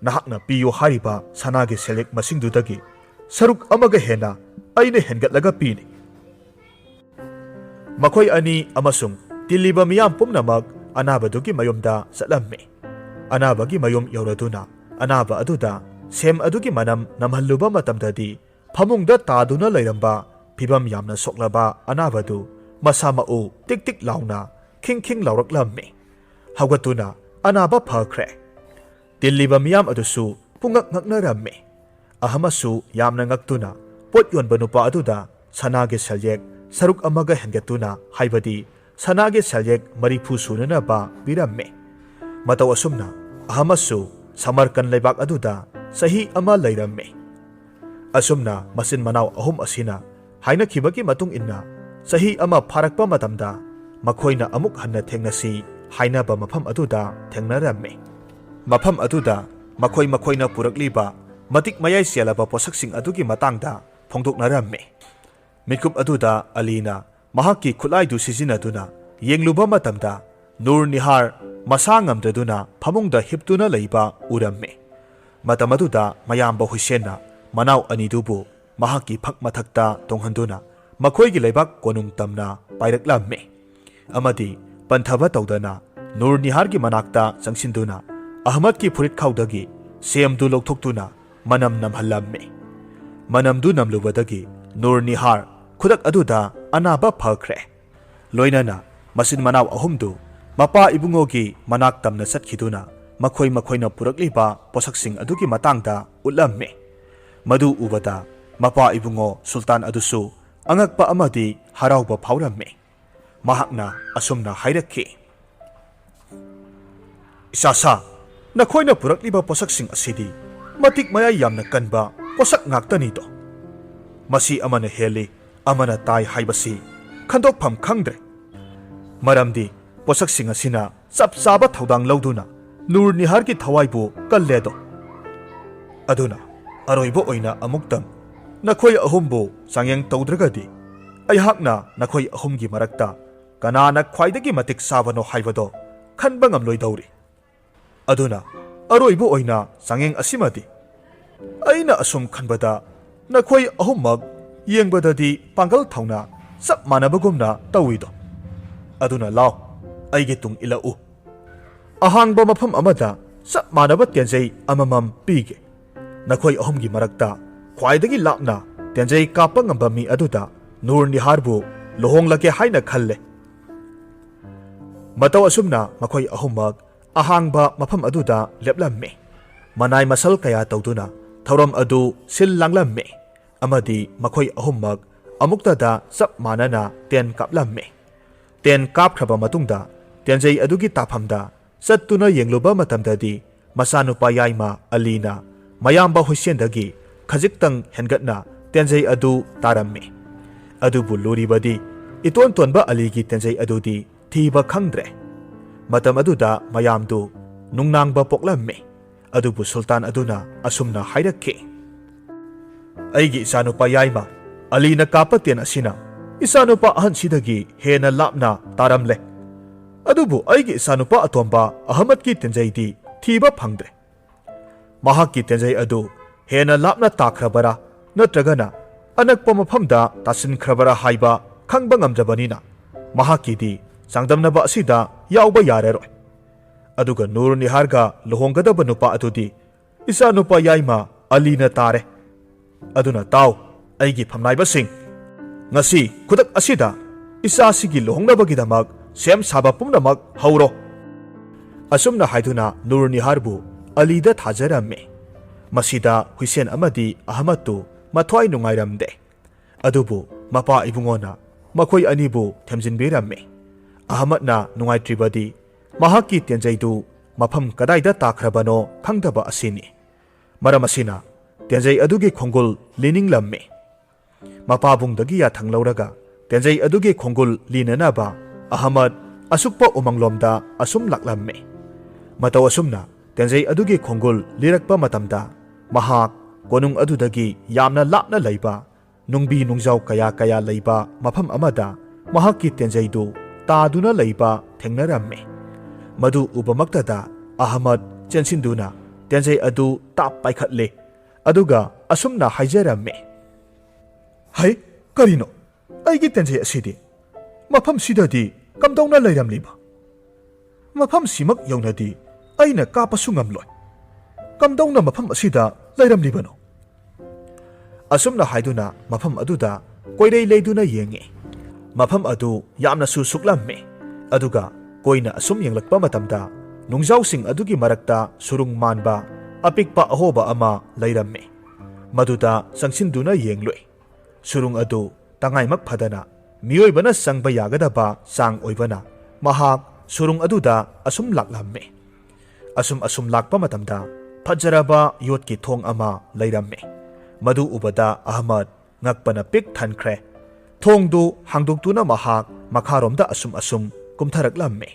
ꯅꯍꯥꯛꯅ ꯄꯤꯌꯨ ꯍꯥꯏꯔꯤꯕ ꯁꯅꯥꯒꯤ ꯁꯦꯜꯌꯦꯛ ꯃꯁꯤꯡꯗꯨꯗꯒꯤ ꯁꯔꯨꯛ ꯑꯃꯒ ꯍꯦꯟꯅ ꯑꯩꯅ ꯍꯦꯟꯒꯠꯂꯒ ꯄꯤꯅꯤ꯫" ꯃꯈꯣꯏ ꯑꯅꯤ ꯑꯃꯁꯨꯡ ꯇꯤꯜꯂꯤꯕ ꯃꯤꯌꯥꯝ ꯄꯨꯝꯅꯃꯛ ꯑꯅꯥꯕꯗꯨꯒꯤ ꯃꯌꯨꯝꯗ ꯆꯠꯂꯝꯃꯤ꯫ ꯑꯅꯥꯕꯒꯤ ꯃꯌꯨꯝ ꯌꯧꯔꯗꯨꯅ ꯑꯅꯥꯕ ꯑꯗꯨꯗ ꯁꯦꯝ ꯑꯗꯨꯒꯤ ꯃꯅꯝ ꯅꯝꯍꯜꯂꯨꯕ ꯃꯇꯝꯗꯗꯤ, ꯐꯃꯨꯡꯗ ꯇꯥꯗꯨꯅ ꯂꯩꯔꯝꯕ ꯐꯤꯚꯝ ꯌꯥꯝꯅ ꯁꯣꯛꯂꯕ ꯑꯅꯥꯕꯗꯨ ꯃꯁꯥ ꯃꯎ ꯇꯤꯛ ꯇꯤꯛ ꯂꯥꯎꯅ ꯈꯤꯡ ꯈꯤꯡ ꯂꯥꯎꯔꯛꯂꯝꯃꯤ꯫ ꯍꯧꯒꯠꯇꯨꯅ ꯑꯅꯥꯕ ꯐꯈ꯭ꯔꯦ꯫ ꯇꯤꯜꯂꯤꯕ ꯃꯤꯌꯥꯝ ꯑꯗꯨꯁꯨ ꯄꯨꯡꯉꯛ ꯉꯛꯅꯔꯝꯃꯤ꯫ ꯑꯍꯃꯗꯁꯨ ꯌꯥꯝꯅ ꯉꯛꯇꯨꯅ ꯄꯣꯠ ꯌꯣꯟꯕ ꯅꯨꯄꯥ ꯑꯗꯨꯗ ꯁꯅꯥꯒꯤ ꯁꯦꯜꯌꯦꯛ ꯁꯔꯨꯛ ꯑꯃꯒ ꯍꯦꯟꯒꯠꯇꯨꯅ, ꯍꯥꯏꯕꯗꯤ ꯁꯅꯥꯒꯤ ꯁꯦꯜꯌꯦꯛ ꯃꯔꯤꯐꯨ ꯁꯨꯅꯅꯕ ꯄꯤꯔꯝꯃꯤ꯫ ꯃꯇꯧ ꯑꯁꯨꯝꯅ ꯑꯍꯃꯗꯁꯨ ꯁꯃꯔꯀꯟ ꯂꯩꯕꯥꯛ ꯑꯗꯨꯗ ꯆꯍꯤ ꯑꯃ ꯂꯩꯔꯝꯃꯤ꯫ ꯑꯁꯨꯝꯅ ꯃꯆꯤꯟ ꯃꯅꯥꯎ ꯑꯍꯨꯝ ꯑꯁꯤꯅ ꯍꯥꯏꯅꯈꯤꯕꯒꯤ ꯃꯇꯨꯡ ꯏꯟꯅ, ꯆꯍꯤ ꯑꯃ ꯐꯥꯔꯛꯄ ꯃꯇꯝꯗ ꯃꯈꯣꯏꯅ ꯑꯃꯨꯛ ꯍꯟꯅ ꯊꯦꯡꯅꯁꯤ ꯍꯥꯏꯅꯕ ꯃꯐꯝ ꯑꯗꯨꯗ ꯊꯦꯡꯅꯔꯝꯃꯤ꯫ ꯃꯐꯝ ꯑꯗꯨꯗ ꯃꯈꯣꯏ ꯃꯈꯣꯏꯅ ꯄꯨꯔꯛꯂꯤꯕ ꯃꯇꯤꯛ ꯃꯌꯥꯏ ꯆꯦꯜꯂꯕ ꯄꯣꯠꯁꯛꯁꯤꯡ ꯑꯗꯨꯒꯤ ꯃꯇꯥꯡꯗ ꯐꯣꯡꯗꯣꯛꯅꯔꯝꯃꯤ꯫ ꯃꯤꯀꯨꯞ ꯑꯗꯨꯗ ꯑꯂꯤꯅ ꯃꯍꯥꯛꯀꯤ ꯈꯨꯠꯂꯥꯏꯗꯨ ꯁꯤꯖꯤꯟꯅꯗꯨꯅ ꯌꯦꯡꯂꯨꯕ ꯃꯇꯝꯗ, ꯅꯨꯔ ꯅꯤꯍꯥꯔ ꯃꯁꯥ ꯉꯝꯗ꯭ꯔꯗꯨꯅ ꯐꯃꯨꯡꯗ ꯍꯤꯞꯇꯨꯅ ꯂꯩꯕ ꯎꯔꯝꯃꯤ꯫ ꯃꯇꯝ ꯑꯗꯨꯗ ꯃꯌꯥꯝꯕ ꯍꯨꯏꯁꯦꯟꯅ ꯃꯅꯥꯎ ꯑꯅꯤꯗꯨꯕꯨ ꯃꯍꯥꯛꯀꯤ ꯐꯛ ꯃꯊꯛꯇ ꯇꯣꯡꯍꯟꯗꯨꯅ ꯃꯈꯣꯏꯒꯤ ꯂꯩꯕꯥꯛ ꯀꯣꯅꯨꯡ ꯇꯝꯅ ꯄꯥꯏꯔꯛꯂꯝꯃꯤ꯫ ꯑꯃꯗꯤ ꯄꯟꯊꯕ ꯇꯧꯗꯅ ꯅꯨꯔ ꯅꯤꯍꯥꯔꯒꯤ ꯃꯅꯥꯛꯇ ꯆꯪꯁꯤꯟꯗꯨꯅ ꯑꯍꯃꯗꯀꯤ ꯐꯨꯔꯤꯠꯈꯥꯎꯗꯒꯤ ꯁꯦꯝꯗꯨ ꯂꯧꯊꯣꯛꯇꯨꯅ ꯃꯅꯝ ꯅꯝꯍꯜꯂꯝꯃꯤ꯫ ꯃꯅꯝꯗꯨ ꯅꯝꯂꯨꯕꯗꯒꯤ ꯅꯨꯔ ꯅꯤꯍꯥꯔ ꯈꯨꯗꯛ ꯑꯗꯨꯗ ꯑꯅꯥꯕ ꯐꯈ꯭ꯔꯦ꯫ ꯂꯣꯏꯅꯅ ꯃꯆꯤꯟ ꯃꯅꯥꯎ ꯑꯍꯨꯝꯗꯨ ꯃꯄꯥ ꯏꯕꯨꯡꯉꯣꯒꯤ ꯃꯅꯥꯛ ꯇꯝꯅ ꯆꯠꯈꯤꯗꯨꯅ ꯃꯈꯣꯏ ꯃꯈꯣꯏꯅ ꯄꯨꯔꯛꯂꯤꯕ ꯄꯣꯠꯁꯛꯁꯤꯡ ꯑꯗꯨꯒꯤ ꯃꯇꯥꯡꯗ ꯎꯠꯂꯝꯃꯤ꯫ ꯃꯗꯨ ꯎꯕꯗ ꯃꯄꯥ ꯏꯕꯨꯡꯉꯣ ꯁꯨꯜꯇꯥꯟ ꯑꯗꯨꯁꯨ ꯑꯉꯛꯄ ꯑꯃꯗꯤ ꯍꯔꯥꯎꯕ ꯐꯥꯎꯔꯝꯃꯤ꯫ ꯃꯍꯥꯛꯅ ꯑꯁꯨꯝꯅ ꯍꯥꯏꯔꯛꯈꯤ, "ꯏꯆꯥꯁꯥ, ꯅꯈꯣꯏꯅ ꯄꯨꯔꯛꯂꯤꯕ ꯄꯣꯠꯁꯛꯁꯤꯡ ꯑꯁꯤꯗꯤ ꯃꯇꯤꯛ ꯃꯌꯥꯏ ꯌꯥꯝꯅ ꯀꯟꯕ ꯄꯣꯠꯁꯛ ꯉꯥꯛꯇꯅꯤꯗꯣ꯫ ꯃꯁꯤ ꯑꯃꯅ ꯍꯦꯜꯂꯤ, ꯑꯃꯅ ꯇꯥꯏ ꯍꯥꯏꯕꯁꯤ ꯈꯟꯗꯣꯛꯐꯝ ꯈꯪꯗ꯭ꯔꯦ꯫ ꯃꯔꯝꯗꯤ ꯄꯣꯠꯁꯛꯁꯤꯡ ꯑꯁꯤꯅ ꯆꯞ ꯆꯥꯕ ꯊꯧꯗꯥꯡ ꯂꯧꯗꯨꯅ ꯅꯨꯔ ꯅꯤꯍꯥꯔꯒꯤ ꯊꯋꯥꯏꯕꯨ ꯀꯜꯂꯦꯗꯣ꯫ ꯑꯗꯨꯅ ꯑꯔꯣꯏꯕ ꯑꯣꯏꯅ ꯑꯃꯨꯛꯇꯪ ꯅꯈꯣꯏ ꯑꯍꯨꯝꯕꯨ ꯆꯥꯡꯌꯦꯡ ꯇꯧꯗ꯭ꯔꯒꯗꯤ ꯑꯩꯍꯥꯛꯅ ꯅꯈꯣꯏ ꯑꯍꯨꯝꯒꯤ ꯃꯔꯛꯇ ꯀꯅꯥꯅ ꯈ꯭ꯋꯥꯏꯗꯒꯤ ꯃꯇꯤꯛ ꯆꯥꯕꯅꯣ ꯍꯥꯏꯕꯗꯣ ꯈꯟꯕ ꯉꯝꯂꯣꯏꯗꯧꯔꯤ꯫ ꯑꯗꯨꯅ ꯑꯔꯣꯏꯕ ꯑꯣꯏꯅ ꯆꯥꯡꯌꯦꯡ ꯑꯁꯤꯃꯗꯤ ꯑꯩꯅ ꯑꯁꯨꯝ ꯈꯟꯕꯗ ꯅꯈꯣꯏ ꯑꯍꯨꯝꯃꯛ ꯌꯦꯡꯕꯗꯗꯤ ꯄꯥꯡꯒꯜ ꯊꯧꯅꯥ ꯆꯞ ꯃꯥꯟꯅꯕꯒꯨꯝꯅ ꯇꯧꯏꯗꯣ꯫ ꯑꯗꯨꯅ ꯂꯥꯎ, ꯑꯩꯒꯤ ꯇꯨꯡ ꯏꯜꯂꯛꯎ꯫ ꯑꯍꯥꯡꯕ ꯃꯐꯝ ꯑꯃꯗ ꯆꯞ ꯃꯥꯟꯅꯕ ꯇꯦꯟꯖꯩ ꯑꯃꯃꯝ ꯄꯤꯒꯦ꯫ ꯅꯈꯣꯏ ꯑꯍꯨꯝꯒꯤ ꯃꯔꯛꯇ ꯈ꯭ꯋꯥꯏꯗꯒꯤ ꯂꯥꯞꯅ ꯇꯦꯟꯖꯩ ꯀꯥꯞꯄ ꯉꯝꯕ ꯃꯤ ꯑꯗꯨꯗ ꯅꯨꯔ ꯅꯤꯍꯥꯔꯕꯨ ꯂꯨꯍꯣꯡꯂꯒꯦ ꯍꯥꯏꯅ ꯈꯜꯂꯦ꯫" ꯃꯇꯧ ꯑꯁꯨꯝꯅ ꯃꯈꯣꯏ ꯑꯍꯨꯝꯃꯛ ꯑꯍꯥꯡꯕ ꯃꯐꯝ ꯑꯗꯨꯗ ꯂꯦꯞꯂꯝꯃꯤ꯫ ꯃꯅꯥꯏ ꯃꯁꯜ ꯀꯌꯥ ꯇꯧꯗꯨꯅ ꯊꯧꯔꯝ ꯑꯗꯨ ꯁꯤꯜ ꯂꯥꯡꯂꯝꯃꯤ ꯑꯃꯗꯤ ꯃꯈꯣꯏ ꯑꯍꯨꯝꯃꯛ ꯑꯃꯨꯛꯇꯗ ꯆꯞ ꯃꯥꯟꯅꯅ ꯇꯦꯟ ꯀꯥꯞꯂꯝꯃꯤ꯫ ꯇꯦꯟ ꯀꯥꯞꯈ꯭ꯔꯕ ꯃꯇꯨꯡꯗ ꯇꯦꯟꯖꯩ ꯑꯗꯨꯒꯤ ꯇꯥꯐꯝꯗ ꯆꯠꯇꯨꯅ ꯌꯦꯡꯂꯨꯕ ꯃꯇꯝꯗꯗꯤ ꯃꯆꯥꯅꯨꯄꯥ ꯌꯥꯏꯃ ꯑꯂꯤꯅ ꯃꯌꯥꯝꯕ ꯍꯨꯏꯁꯦꯟꯗꯒꯤ ꯈꯖꯤꯛꯇꯪ ꯍꯦꯟꯒꯠꯅ ꯇꯦꯟꯖꯩ ꯑꯗꯨ ꯇꯥꯔꯝꯃꯤ꯫ ꯑꯗꯨꯕꯨ ꯂꯨꯔꯤꯕꯗꯤ ꯏꯇꯣꯟ ꯇꯣꯟꯕ ꯑꯂꯤꯒꯤ ꯇꯦꯟꯖꯩ ꯑꯗꯨꯗꯤ ꯊꯤꯕ ꯈꯪꯗ꯭ꯔꯦ꯫ ꯃꯇꯝ ꯑꯗꯨꯗ ꯃꯌꯥꯝꯗꯨ ꯅꯨꯡꯅꯥꯡꯕ ꯄꯣꯛꯂꯝꯃꯤ꯫ ꯑꯗꯨꯕꯨ ꯁꯨꯜꯇꯥꯟ ꯑꯗꯨꯅ ꯑꯁꯨꯝꯅ ꯍꯥꯏꯔꯛꯈꯤ, "ꯑꯩꯒꯤ ꯏꯆꯥꯅꯨꯄꯥ ꯌꯥꯏꯃ ꯑꯂꯤꯅ ꯀꯥꯞꯄ ꯇꯦꯟ ꯑꯁꯤꯅ ꯏꯆꯥꯅꯨꯄꯥ ꯑꯍꯟꯁꯤꯗꯒꯤ ꯍꯦꯟꯅ ꯂꯥꯞꯅ ꯇꯥꯔꯝꯂꯦ꯫ ꯑꯗꯨꯕꯨ ꯑꯩꯒꯤ ꯏꯆꯥꯅꯨꯄꯥ ꯑꯇꯣꯝꯕ ꯑꯍꯃꯗꯀꯤ ꯇꯦꯟꯖꯩꯗꯤ ꯊꯤꯕ ꯐꯪꯗ꯭ꯔꯦ꯫ ꯃꯍꯥꯛꯀꯤ ꯇꯦꯟꯖꯩ ꯑꯗꯨ ꯍꯦꯟꯅ ꯂꯥꯞꯅ ꯇꯥꯈ꯭ꯔꯕꯔꯥ ꯅꯠꯇ꯭ꯔꯒꯅ ꯑꯅꯛꯄ ꯃꯐꯝꯗ ꯇꯥꯁꯤꯟꯈ꯭ꯔꯕꯔꯥ ꯍꯥꯏꯕ ꯈꯪꯕ ꯉꯝꯗ꯭ꯔꯕꯅꯤꯅ ꯃꯍꯥꯛꯀꯤꯗꯤ ꯆꯥꯡꯗꯝꯅꯕ ꯑꯁꯤꯗ ꯌꯥꯎꯕ ꯌꯥꯔꯔꯣꯏ꯫ ꯑꯗꯨꯒ ꯅꯨꯔ ꯅꯤꯍꯥꯔꯒ ꯂꯨꯍꯣꯡꯒꯗꯕ ꯅꯨꯄꯥ ꯑꯗꯨꯗꯤ ꯏꯆꯥꯅꯨꯄꯥ ꯌꯥꯏꯃ ꯑꯂꯤꯅ ꯇꯥꯔꯦ꯫ ꯑꯗꯨꯅ ꯇꯥꯎ, ꯑꯩꯒꯤ ꯐꯝꯅꯥꯏꯕꯁꯤꯡ, ꯉꯁꯤ ꯈꯨꯗꯛ ꯑꯁꯤꯗ ꯏꯆꯥꯁꯤꯒꯤ ꯂꯨꯍꯣꯡꯅꯕꯒꯤꯗꯃꯛ ꯁꯦꯝ ꯁꯥꯕ ꯄꯨꯝꯅꯃꯛ ꯍꯧꯔꯣ꯫ ꯑꯁꯨꯝꯅ ꯍꯥꯏꯗꯨꯅ ꯅꯨꯔ ꯅꯤꯍꯥꯔꯕꯨ ꯑꯂꯤꯗ ꯊꯥꯖꯔꯝꯃꯤ꯫ ꯃꯁꯤꯗ ꯍꯨꯏꯁꯦꯟ ꯑꯃꯗꯤ ꯑꯍꯃꯗꯇꯨ ꯃꯊ꯭ꯋꯥꯏ ꯅꯨꯡꯉꯥꯏꯔꯝꯗꯦ꯫ ꯑꯗꯨꯕꯨ ꯃꯄꯥ ꯏꯕꯨꯡꯉꯣꯅ ꯃꯈꯣꯏ ꯑꯅꯤꯕꯨ ꯊꯦꯝꯖꯤꯟꯕꯤꯔꯝꯃꯤ꯫ ꯑꯍꯃꯗꯅ ꯅꯨꯡꯉꯥꯏꯇ꯭ꯔꯤꯕꯗꯤ ꯃꯍꯥꯛꯀꯤ ꯇꯦꯟꯖꯩꯗꯨ ꯃꯐꯝ ꯀꯗꯥꯏꯗ ꯇꯥꯈ꯭ꯔꯕꯅꯣ ꯈꯪꯗꯕ ꯑꯁꯤꯅꯤ꯫ ꯃꯔꯝ ꯑꯁꯤꯅ ꯇꯦꯟꯖꯩ ꯑꯗꯨꯒꯤ ꯈꯣꯡꯒꯨꯜ ꯂꯤꯅꯤꯡꯂꯝꯃꯤ꯫ ꯃꯄꯥꯕꯨꯡꯗꯒꯤ ꯌꯥꯊꯪ ꯂꯧꯔꯒ ꯇꯦꯟꯖꯩ ꯑꯗꯨꯒꯤ ꯈꯣꯡꯒꯨꯜ ꯂꯤꯅꯅꯕ ꯑꯍꯃꯗ ꯑꯁꯨꯛꯄ ꯎꯃꯪꯂꯣꯝꯗ ꯑꯁꯨꯝ ꯂꯥꯛꯂꯝꯃꯤ꯫ ꯃꯇꯧ ꯑꯁꯨꯝꯅ ꯇꯦꯟꯖꯩ ꯑꯗꯨꯒꯤ ꯈꯣꯡꯒꯨꯜ ꯂꯤꯔꯛꯄ ꯃꯇꯝꯗ ꯃꯍꯥꯛ ꯀꯣꯅꯨꯡ ꯑꯗꯨꯗꯒꯤ ꯌꯥꯝꯅ ꯂꯥꯞꯅ ꯂꯩꯕ ꯅꯨꯡꯕꯤ ꯅꯨꯡꯖꯥꯎ ꯀꯌꯥ ꯀꯌꯥ ꯂꯩꯕ ꯃꯐꯝ ꯑꯃꯗ ꯃꯍꯥꯛꯀꯤ ꯇꯦꯟꯖꯩꯗꯨ ꯇꯥꯗꯨꯅ ꯂꯩꯕ ꯊꯦꯡꯅꯔꯝꯃꯤ꯫ ꯃꯗꯨ ꯎꯕꯃꯛꯇꯗ ꯑꯍꯃꯗ ꯆꯦꯟꯁꯤꯟꯗꯨꯅ ꯇꯦꯟꯖꯩ ꯑꯗꯨ ꯇꯥꯞ ꯄꯥꯏꯈꯠꯂꯦ꯫ ꯑꯗꯨꯒ ꯑꯁꯨꯝꯅ ꯍꯥꯏꯖꯔꯝꯃꯤ, "ꯍꯩ, ꯀꯔꯤꯅꯣ? ꯑꯩꯒꯤ ꯇꯦꯟꯖꯩ ꯑꯁꯤꯗꯤ ꯃꯐꯝꯁꯤꯗꯗꯤ ꯀꯝꯗꯧꯅ ꯂꯩꯔꯝꯂꯤꯕ? ꯃꯐꯝꯁꯤꯃꯛ ꯌꯧꯅꯗꯤ ꯑꯩꯅ ꯀꯥꯞꯄꯁꯨ ꯉꯝꯂꯣꯏ꯫ ꯀꯝꯗꯧꯅ ꯃꯐꯝ ꯑꯁꯤꯗ ꯂꯩꯔꯝꯂꯤꯕꯅꯣ?" ꯑꯁꯨꯝꯅ ꯍꯥꯏꯗꯨꯅ ꯃꯐꯝ ꯑꯗꯨꯗ ꯀꯣꯏꯔꯩ ꯂꯩꯗꯨꯅ ꯌꯦꯡꯉꯤ꯫ ꯃꯐꯝ ꯑꯗꯨ ꯌꯥꯝꯅꯁꯨ ꯁꯨꯛꯂꯝꯃꯤ꯫ ꯑꯗꯨꯒ ꯀꯣꯏꯅ ꯑꯁꯨꯝ ꯌꯦꯡꯂꯛꯄ ꯃꯇꯝꯗ ꯅꯨꯡꯖꯥꯎꯁꯤꯡ ꯑꯗꯨꯒꯤ ꯃꯔꯛꯇ ꯁꯨꯔꯨꯡ ꯃꯥꯟꯕ ꯑꯄꯤꯛꯄ ꯑꯍꯣꯕ ꯑꯃ ꯂꯩꯔꯝꯃꯤ꯫ ꯃꯗꯨꯗ ꯆꯪꯁꯤꯟꯗꯨꯅ ꯌꯦꯡꯂꯨꯏ꯫ ꯁꯨꯔꯨꯡ ꯑꯗꯨ ꯇꯉꯥꯏꯃꯛ ꯐꯗꯅ ꯃꯤꯑꯣꯏꯕꯅ ꯆꯪꯕ ꯌꯥꯒꯗꯕ ꯆꯥꯡ ꯑꯣꯏꯕꯅ ꯃꯍꯥꯛ ꯁꯨꯔꯨꯡ ꯑꯗꯨꯗ ꯑꯁꯨꯝ ꯂꯥꯛꯂꯝꯃꯤ꯫ ꯑꯁꯨꯝ ꯑꯁꯨꯝ ꯂꯥꯛꯄ ꯃꯇꯝꯗ ꯐꯖꯔꯕ ꯌꯣꯠꯀꯤ ꯊꯣꯡ ꯑꯃ ꯂꯩꯔꯝꯃꯤ꯫ ꯃꯗꯨ ꯎꯕꯗ ꯑꯍꯃꯗ ꯉꯛꯄꯅ ꯄꯤꯛ ꯊꯟꯈ꯭ꯔꯦ꯫ ꯊꯣꯡꯗꯨ ꯍꯥꯡꯗꯣꯛꯇꯨꯅ ꯃꯍꯥꯛ ꯃꯈꯥꯔꯣꯝꯗ ꯑꯁꯨꯝ ꯑꯁꯨꯝ ꯀꯨꯝꯊꯔꯛꯂꯝꯃꯤ꯫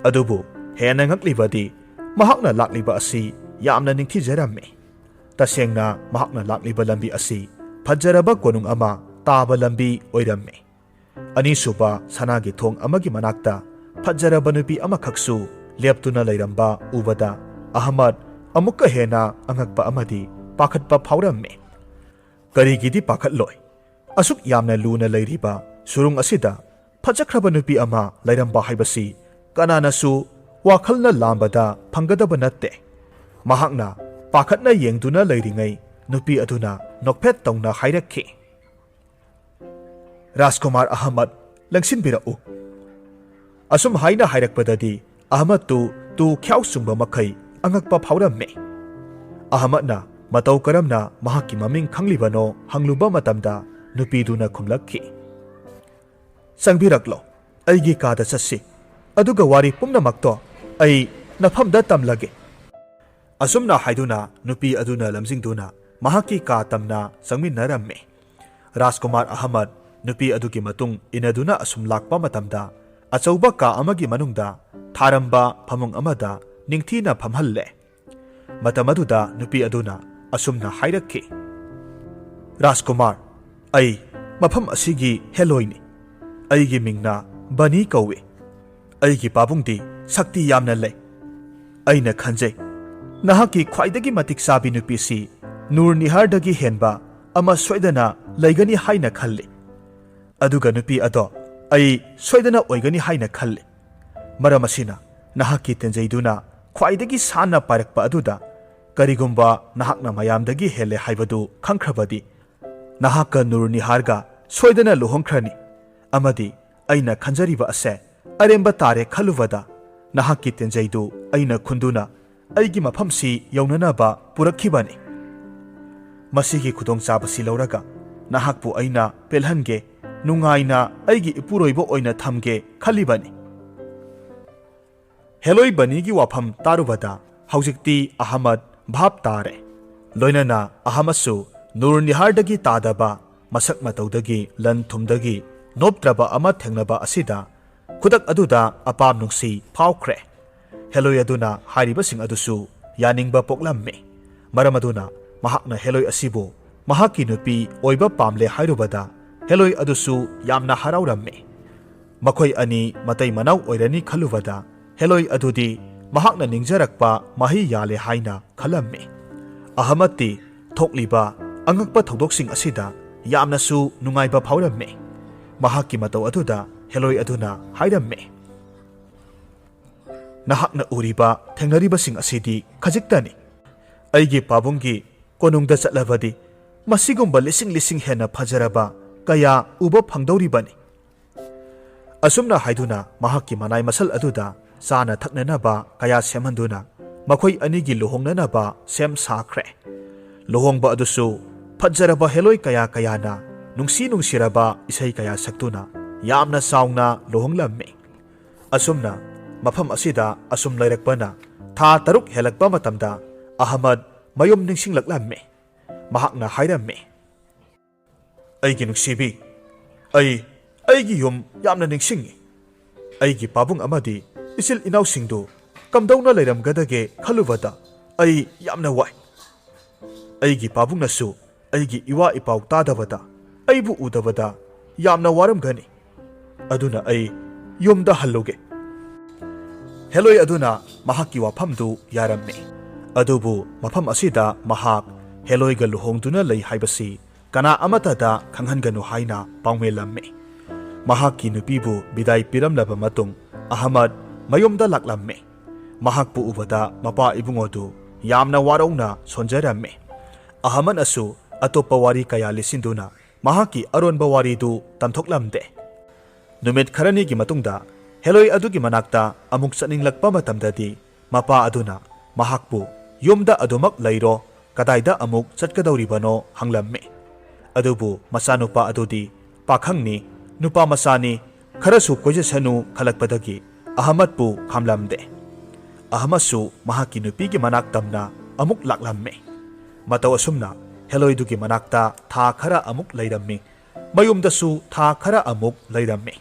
ꯑꯗꯨꯕꯨ ꯍꯦꯟꯅ ꯉꯛꯂꯤꯕꯗꯤ ꯃꯍꯥꯛꯅ ꯂꯥꯛꯂꯤꯕ ꯑꯁꯤ ꯌꯥꯝꯅ ꯅꯤꯡꯊꯤꯖꯔꯝꯃꯤ꯫ ꯇꯁꯦꯡꯅ ꯃꯍꯥꯛꯅ ꯂꯥꯛꯂꯤꯕ ꯂꯝꯕꯤ ꯑꯁꯤ ꯐꯖꯔꯕ ꯀꯣꯅꯨꯡ ꯑꯃ ꯇꯥꯕ ꯂꯝꯕꯤ ꯑꯣꯏꯔꯝꯃꯤ꯫ ꯑꯅꯤꯁꯨꯕ ꯁꯅꯥꯒꯤ ꯊꯣꯡ ꯑꯃꯒꯤ ꯃꯅꯥꯛꯇ ꯐꯖꯔꯕ ꯅꯨꯄꯤ ꯑꯃꯈꯛꯁꯨ ꯂꯦꯞꯇꯨꯅ ꯂꯩꯔꯝꯕ ꯎꯕꯗ ꯑꯍꯃꯗ ꯑꯃꯨꯛꯀ ꯍꯦꯟꯅ ꯑꯉꯛꯄ ꯑꯃꯗꯤ ꯄꯥꯈꯠꯄ ꯐꯥꯎꯔꯝꯃꯤ꯫ ꯀꯔꯤꯒꯤꯗꯤ ꯄꯥꯈꯠꯂꯣꯏ? ꯑꯁꯨꯛ ꯌꯥꯝꯅ ꯂꯨꯅ ꯂꯩꯔꯤꯕ ꯁꯨꯔꯨꯡ ꯑꯁꯤꯗ ꯐꯖꯈ꯭ꯔꯕ ꯅꯨꯄꯤ ꯑꯃ ꯂꯩꯔꯝꯕ ꯍꯥꯏꯕꯁꯤ ꯀꯅꯥꯅꯁꯨ ꯋꯥꯈꯜꯅ ꯂꯥꯝꯕꯗ ꯐꯪꯒꯗꯕ ꯅꯠꯇꯦ꯫ ꯃꯍꯥꯛꯅ ꯄꯥꯈꯠꯅ ꯌꯦꯡꯗꯨꯅ ꯂꯩꯔꯤꯉꯩ ꯅꯨꯄꯤ ꯑꯗꯨꯅ ꯅꯣꯛꯐꯦꯠ ꯇꯧꯅ ꯍꯥꯏꯔꯛꯈꯤ, "ꯔꯥꯖꯀꯨꯃꯥꯔ ꯑꯍꯃꯗ, ꯂꯦꯡꯁꯤꯟꯕꯤꯔꯛꯎ"꯫ ꯑꯁꯨꯝ ꯍꯥꯏꯅ ꯍꯥꯏꯔꯛꯄꯗꯗꯤ ꯑꯍꯃꯗꯇꯨ ꯇꯨ ꯈ꯭ꯌꯥꯎ ꯆꯨꯡꯕ ꯃꯈꯩ ꯑꯉꯛꯄ ꯐꯥꯎꯔꯝꯃꯤ꯫ ꯑꯍꯃꯗꯅ ꯃꯇꯧ ꯀꯔꯝꯅ ꯃꯍꯥꯛꯀꯤ ꯃꯃꯤꯡ ꯈꯪꯂꯤꯕꯅꯣ ꯍꯪꯂꯨꯕ ꯃꯇꯝꯗ ꯅꯨꯄꯤꯗꯨꯅ ꯈꯨꯝꯂꯛꯈꯤ, "ꯆꯪꯕꯤꯔꯛꯂꯣ, ꯑꯩꯒꯤ ꯀꯥꯗ ꯆꯠꯁꯤ, ꯑꯗꯨꯒ ꯋꯥꯔꯤ ꯄꯨꯝꯅꯃꯛꯇꯣ ꯑꯩ ꯅꯐꯝꯗ ꯇꯝꯂꯒꯦ"꯫ ꯑꯁꯨꯝꯅ ꯍꯥꯏꯗꯨꯅ ꯅꯨꯄꯤ ꯑꯗꯨꯅ ꯂꯝꯖꯤꯡꯗꯨꯅ ꯃꯍꯥꯛꯀꯤ ꯀꯥ ꯇꯝꯅ ꯆꯪꯃꯤꯟꯅꯔꯝꯃꯤ꯫ ꯔꯥꯖꯀꯨꯃꯥꯔ ꯑꯍꯃꯗ ꯅꯨꯄꯤ ꯑꯗꯨꯒꯤ ꯃꯇꯨꯡ ꯏꯟꯅꯗꯨꯅ ꯑꯁꯨꯝ ꯂꯥꯛꯄ ꯃꯇꯝꯗ, ꯑꯆꯧꯕ ꯀꯥ ꯑꯃꯒꯤ ꯃꯅꯨꯡꯗ ꯊꯥꯔꯝꯕ ꯐꯃꯨꯡ ꯑꯃꯗ ꯅꯤꯡꯊꯤꯅ ꯐꯝꯍꯜꯂꯦ꯫ ꯃꯇꯝ ꯑꯗꯨꯗ ꯅꯨꯄꯤ ꯑꯗꯨꯅ ꯑꯁꯨꯝꯅ ꯍꯥꯏꯔꯛꯈꯤ, "ꯔꯥꯖꯀꯨꯃꯥꯔ, ꯑꯩ ꯃꯐꯝ ꯑꯁꯤꯒꯤ ꯍꯦꯂꯣꯏꯅꯤ꯫ ꯑꯩꯒꯤ ꯃꯤꯡꯅ ꯕꯅꯤ ꯀꯧꯏ꯫ ꯑꯩꯒꯤ ꯄꯥꯕꯨꯡꯗꯤ ꯁꯛꯇꯤ ꯌꯥꯝꯅ ꯂꯩ꯫ ꯑꯩꯅ ꯈꯟꯖꯩ, ꯅꯍꯥꯛꯀꯤ ꯈ꯭ꯋꯥꯏꯗꯒꯤ ꯃꯇꯤꯛ ꯆꯥꯕꯤ ꯅꯨꯄꯤꯁꯤ ꯅꯨꯔ ꯅꯤꯍꯥꯔꯗꯒꯤ ꯍꯦꯟꯕ ꯑꯃ ꯁꯣꯏꯗꯅ ꯂꯩꯒꯅꯤ ꯍꯥꯏꯅ ꯈꯜꯂꯤ꯫ ꯑꯗꯨꯒ ꯅꯨꯄꯤ ꯑꯗꯣ ꯑꯩ ꯁꯣꯏꯗꯅ ꯑꯣꯏꯒꯅꯤ ꯍꯥꯏꯅ ꯈꯜꯂꯤ꯫ ꯃꯔꯝ ꯑꯁꯤꯅ, ꯅꯍꯥꯛꯀꯤ ꯇꯦꯟꯖꯩꯗꯨꯅ ꯈ꯭ꯋꯥꯏꯗꯒꯤ ꯁꯥꯟꯅ ꯄꯥꯏꯔꯛꯄ ꯑꯗꯨꯗ ꯀꯔꯤꯒꯨꯝꯕ ꯅꯍꯥꯛꯅ ꯃꯌꯥꯝꯗꯒꯤ ꯍꯦꯜꯂꯦ ꯍꯥꯏꯕꯗꯨ ꯈꯪꯈ꯭ꯔꯕꯗꯤ, ꯅꯍꯥꯛꯀ ꯅꯨꯔ ꯅꯤꯍꯥꯔꯒ ꯁꯣꯏꯗꯅ ꯂꯨꯍꯣꯡꯈ꯭ꯔꯅꯤ꯫ ꯑꯃꯗꯤ ꯑꯩꯅ ꯈꯟꯖꯔꯤꯕ ꯑꯁꯦ ꯑꯔꯦꯝꯕ ꯇꯥꯔꯦ ꯈꯜꯂꯨꯕꯗ, ꯅꯍꯥꯛꯀꯤ ꯇꯦꯟꯖꯩꯗꯨ ꯑꯩꯅ ꯈꯨꯟꯗꯨꯅ ꯑꯩꯒꯤ ꯃꯐꯝꯁꯤ ꯌꯧꯅꯅꯕ ꯄꯨꯔꯛꯈꯤꯕꯅꯤ꯫ ꯃꯁꯤꯒꯤ ꯈꯨꯗꯣꯡꯆꯥꯕꯁꯤ ꯂꯧꯔꯒ ꯅꯍꯥꯛꯄꯨ ꯑꯩꯅ ꯄꯦꯜꯍꯟꯒꯦ, ꯅꯨꯡꯉꯥꯏꯅ ꯑꯩꯒꯤ ꯏꯄꯨꯔꯣꯏꯕ ꯑꯣꯏꯅ ꯊꯝꯒꯦ ꯈꯜꯂꯤꯕꯅꯤ"꯫ ꯍꯦꯂꯣꯏ ꯕꯅꯤꯒꯤ ꯋꯥꯐꯝ ꯇꯥꯔꯨꯕꯗ ꯍꯧꯖꯤꯛꯇꯤ ꯑꯍꯃꯗ ꯚꯥꯞ ꯇꯥꯔꯦ꯫ ꯂꯣꯏꯅꯅ ꯑꯍꯃꯗꯁꯨ ꯅꯨꯔ ꯅꯤꯍꯥꯔꯗꯒꯤ ꯇꯥꯗꯕ, ꯃꯁꯛ ꯃꯇꯧꯗꯒꯤ, ꯂꯟ ꯊꯨꯝꯗꯒꯤ ꯅꯣꯞꯇ꯭ꯔꯕ ꯑꯃ ꯊꯦꯡꯅꯕ ꯑꯁꯤꯗ ꯈꯨꯗꯛ ꯑꯗꯨꯗ ꯑꯄꯥꯝ ꯅꯨꯡꯁꯤ ꯐꯥꯎꯈ꯭ꯔꯦ꯫ ꯍꯦꯂꯣꯏ ꯑꯗꯨꯅ ꯍꯥꯏꯔꯤꯕꯁꯤꯡ ꯑꯗꯨꯁꯨ ꯌꯥꯅꯤꯡꯕ ꯄꯣꯛꯂꯝꯃꯤ꯫ ꯃꯔꯝ ꯑꯗꯨꯅ ꯃꯍꯥꯛꯅ ꯍꯦꯂꯣꯏ ꯑꯁꯤꯕꯨ ꯃꯍꯥꯛꯀꯤ ꯅꯨꯄꯤ ꯑꯣꯏꯕ ꯄꯥꯝꯂꯦ ꯍꯥꯏꯔꯨꯕꯗ, ꯍꯦꯂꯣꯏ ꯑꯗꯨꯁꯨ ꯌꯥꯝꯅ ꯍꯔꯥꯎꯔꯝꯃꯤ꯫ ꯃꯈꯣꯏ ꯑꯅꯤ ꯃꯇꯩ ꯃꯅꯥꯎ ꯑꯣꯏꯔꯅꯤ ꯈꯜꯂꯨꯕꯗ ꯍꯦꯂꯣꯏ ꯑꯗꯨꯗꯤ ꯃꯍꯥꯛꯅ ꯅꯤꯡꯖꯔꯛꯄ ꯃꯍꯩ ꯌꯥꯜꯂꯦ ꯍꯥꯏꯅ ꯈꯜꯂꯝꯃꯤ꯫ ꯑꯍꯃꯗꯇꯤ ꯊꯣꯛꯂꯤꯕ ꯑꯉꯛꯄ ꯊꯧꯗꯣꯛꯁꯤꯡ ꯑꯁꯤꯗ ꯌꯥꯝꯅꯁꯨ ꯅꯨꯡꯉꯥꯏꯕ ꯐꯥꯎꯔꯝꯃꯤ꯫ ꯃꯍꯥꯛꯀꯤ ꯃꯇꯧ ꯑꯗꯨꯗ ꯍꯦꯂꯣꯏ ꯑꯗꯨꯅ ꯍꯥꯏꯔꯝꯃꯤ, "ꯅꯍꯥꯛꯅ ꯎꯔꯤꯕ, ꯊꯦꯡꯅꯔꯤꯕꯁꯤꯡ ꯑꯁꯤꯗꯤ ꯈꯖꯤꯛꯇꯅꯤ꯫ ꯑꯩꯒꯤ ꯄꯥꯕꯨꯡꯒꯤ ꯀꯣꯅꯨꯡꯗ ꯆꯠꯂꯕꯗꯤ ꯃꯁꯤꯒꯨꯝꯕ ꯂꯤꯁꯤꯡ ꯂꯤꯁꯤꯡ ꯍꯦꯟꯅ ꯐꯖꯔꯕ ꯀꯌꯥ ꯎꯕ ꯐꯪꯗꯧꯔꯤꯕꯅꯤ꯫" ꯑꯁꯨꯝꯅ ꯍꯥꯏꯗꯨꯅ ꯃꯍꯥꯛꯀꯤ ꯃꯅꯥꯏ ꯃꯁꯜ ꯑꯗꯨꯗ ꯆꯥꯅ ꯊꯛꯅꯅꯕ ꯀꯌꯥ ꯁꯦꯝꯍꯟꯗꯨꯅ ꯃꯈꯣꯏ ꯑꯅꯤꯒꯤ ꯂꯨꯍꯣꯡꯅꯅꯕ ꯁꯦꯝ ꯁꯥꯈ꯭ꯔꯦ꯫ ꯂꯨꯍꯣꯡꯕ ꯑꯗꯨꯁꯨ ꯐꯖꯔꯕ ꯍꯦꯂꯣꯏ ꯀꯌꯥ ꯀꯌꯥꯅ ꯅꯨꯡꯁꯤ ꯅꯨꯡꯁꯤꯔꯕ ꯏꯁꯩ ꯀꯌꯥ ꯁꯛꯇꯨꯅ ꯌꯥꯝꯅ ꯆꯥꯎꯅ ꯂꯨꯍꯣꯡꯂꯝꯃꯤ꯫ ꯑꯁꯨꯝꯅ ꯃꯐꯝ ꯑꯁꯤꯗ ꯑꯁꯨꯝ ꯂꯩꯔꯛꯄꯅ ꯊꯥ ꯇꯔꯨꯛ ꯍꯦꯜꯂꯛꯄ ꯃꯇꯝꯗ ꯑꯍꯃꯗ ꯃꯌꯨꯝ ꯅꯤꯡꯁꯤꯡꯂꯛꯂꯝꯃꯤ꯫ ꯃꯍꯥꯛꯅ ꯍꯥꯏꯔꯝꯃꯤ, "ꯑꯩꯒꯤ ꯅꯨꯡꯁꯤꯕꯤ, ꯑꯩ ꯑꯩꯒꯤ ꯌꯨꯝ ꯌꯥꯝꯅ ꯅꯤꯡꯁꯤꯡꯉꯤ꯫ ꯑꯩꯒꯤ ꯄꯥꯕꯨꯡ ꯑꯃꯗꯤ ꯏꯆꯤꯜ ꯏꯅꯥꯎꯁꯤꯡꯗꯨ ꯀꯝꯗꯧꯅ ꯂꯩꯔꯝꯒꯗꯒꯦ ꯈꯜꯂꯨꯕꯗ ꯑꯩ ꯌꯥꯝꯅ ꯋꯥꯏ꯫ ꯑꯩꯒꯤ ꯄꯥꯕꯨꯡꯅꯁꯨ ꯑꯩꯒꯤ ꯏꯋꯥ ꯏꯄꯥꯎ ꯇꯥꯗꯕꯗ, ꯑꯩꯕꯨ ꯎꯗꯕꯗ ꯌꯥꯝꯅ ꯋꯥꯔꯝꯒꯅꯤ꯫ ꯑꯗꯨꯅ ꯑꯩ ꯌꯨꯝꯗ ꯍꯜꯂꯨꯒꯦ꯫" ꯍꯦꯂꯣꯏ ꯑꯗꯨꯅ ꯃꯍꯥꯛꯀꯤ ꯋꯥꯐꯝꯗꯨ ꯌꯥꯔꯝꯃꯤ꯫ ꯑꯗꯨꯕꯨ ꯃꯐꯝ ꯑꯁꯤꯗ ꯃꯍꯥꯛ ꯍꯦꯂꯣꯏꯒ ꯂꯨꯍꯣꯡꯗꯨꯅ ꯂꯩ ꯍꯥꯏꯕꯁꯤ ꯀꯅꯥ ꯑꯃꯠꯇꯗ ꯈꯪꯍꯟꯒꯅꯨ ꯍꯥꯏꯅ ꯄꯥꯎꯃꯦꯜꯂꯝꯃꯤ꯫ ꯃꯍꯥꯛꯀꯤ ꯅꯨꯄꯤꯕꯨ ꯕꯤꯗꯥꯏ ꯄꯤꯔꯝꯂꯕ ꯃꯇꯨꯡ ꯑꯍꯃꯗ ꯃꯌꯨꯝꯗ ꯂꯥꯛꯂꯝꯃꯤ꯫ ꯃꯍꯥꯛꯄꯨ ꯎꯕꯗ ꯃꯄꯥ ꯏꯕꯨꯡꯉꯣꯗꯨ ꯌꯥꯝꯅ ꯋꯥꯔꯧꯅ ꯁꯣꯟꯖꯔꯝꯃꯤ꯫ ꯑꯍꯃꯗꯅꯁꯨ ꯑꯇꯣꯞꯄ ꯋꯥꯔꯤ ꯀꯌꯥ ꯂꯤꯁꯤꯟꯗꯨꯅ ꯃꯍꯥꯛꯀꯤ ꯑꯔꯣꯟꯕ ꯋꯥꯔꯤꯗꯨ ꯇꯝꯊꯣꯛꯂꯝꯗꯦ꯫ ꯅꯨꯃꯤꯠ ꯈꯔꯅꯤꯒꯤ ꯃꯇꯨꯡꯗ ꯍꯦꯂꯣꯏ ꯑꯗꯨꯒꯤ ꯃꯅꯥꯛꯇ ꯑꯃꯨꯛ ꯆꯠꯅꯤꯡꯂꯛꯄ ꯃꯇꯝꯗꯗꯤ ꯃꯄꯥ ꯑꯗꯨꯅ ꯃꯍꯥꯛꯄꯨ "ꯌꯨꯝꯗ ꯑꯗꯨꯃꯛ ꯂꯩꯔꯣ, ꯀꯗꯥꯏꯗ ꯑꯃꯨꯛ ꯆꯠꯀꯗꯧꯔꯤꯕꯅꯣ?" ꯍꯪꯂꯝꯃꯤ꯫ ꯑꯗꯨꯕꯨ ꯃꯆꯥꯅꯨꯄꯥ ꯑꯗꯨꯗꯤ ꯄꯥꯈꯪꯅꯤ, ꯅꯨꯄꯥ ꯃꯆꯥꯅꯤ, ꯈꯔꯁꯨ ꯀꯣꯏꯖꯁꯅꯨ ꯈꯜꯂꯛꯄꯗꯒꯤ ꯑꯍꯃꯗꯄꯨ ꯈꯥꯝꯂꯝꯗꯦ꯫ ꯑꯍꯃꯗꯁꯨ ꯃꯍꯥꯛꯀꯤ ꯅꯨꯄꯤꯒꯤ ꯃꯅꯥꯛ ꯇꯝꯅ ꯑꯃꯨꯛ ꯂꯥꯛꯂꯝꯃꯤ꯫ ꯃꯇꯧ ꯑꯁꯨꯝꯅ ꯍꯦꯂꯣꯏꯗꯨꯒꯤ ꯃꯅꯥꯛꯇ ꯊꯥ ꯈꯔ ꯑꯃꯨꯛ ꯂꯩꯔꯝꯃꯤ, ꯃꯌꯨꯝꯗꯁꯨ ꯊꯥ ꯈꯔ ꯑꯃꯨꯛ ꯂꯩꯔꯝꯃꯤ꯫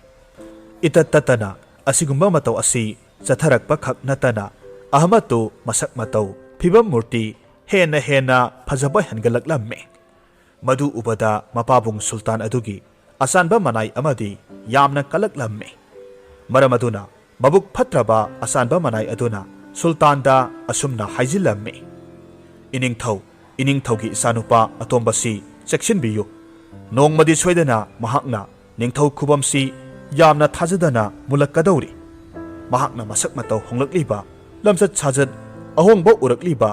ꯏꯇꯠ ꯇꯠꯇꯅ ꯑꯁꯤꯒꯨꯝꯕ ꯃꯇꯧ ꯑꯁꯤ ꯆꯠꯊꯔꯛꯄ ꯈꯛ ꯅꯠꯇꯅ ꯑꯍꯃꯗꯇꯨ ꯃꯁꯛ ꯃꯇꯧ, ꯐꯤꯕꯝ ꯃꯨꯔꯇꯤ ꯍꯦꯟꯅ ꯍꯦꯟꯅ ꯐꯖꯕ ꯍꯦꯟꯒꯠꯂꯛꯂꯝꯃꯤ꯫ ꯃꯗꯨ ꯎꯕꯗ ꯃꯄꯥꯕꯨꯡ ꯁꯨꯜꯇꯥꯟ ꯑꯗꯨꯒꯤ ꯑꯆꯥꯟꯕ ꯃꯅꯥꯏ ꯑꯃꯗꯤ ꯌꯥꯝꯅ ꯀꯜꯂꯛꯂꯝꯃꯤ꯫ ꯃꯔꯝ ꯑꯗꯨꯅ ꯃꯕꯨꯛ ꯐꯠꯇ꯭ꯔꯕ ꯑꯆꯥꯟꯕ ꯃꯅꯥꯏ ꯑꯗꯨꯅ ꯁꯨꯜꯇꯥꯟꯗ ꯑꯁꯨꯝꯅ ꯍꯥꯏꯖꯤꯜꯂꯝꯃꯤ, "ꯏꯅꯤꯡꯊꯧ, ꯏꯅꯤꯡꯊꯧꯒꯤ ꯏꯆꯥꯅꯨꯄꯥ ꯑꯇꯣꯝꯕꯁꯤ ꯆꯦꯛꯁꯤꯟꯕꯤꯌꯨ꯫ ꯅꯣꯡꯃꯗꯤ ꯁꯣꯏꯗꯅ ꯃꯍꯥꯛꯅ ꯅꯤꯡꯊꯧ ꯈꯨꯕꯝꯁꯤ ꯌꯥꯝꯅ ꯊꯥꯖꯗꯅ ꯃꯨꯜꯂꯛꯀꯗꯧꯔꯤ꯫ ꯃꯍꯥꯛꯅ ꯃꯁꯛ ꯃꯇꯧ ꯍꯣꯡꯂꯛꯂꯤꯕ, ꯂꯝꯆꯠ ꯁꯥꯖꯠ ꯑꯍꯣꯡꯕ ꯎꯔꯛꯂꯤꯕ,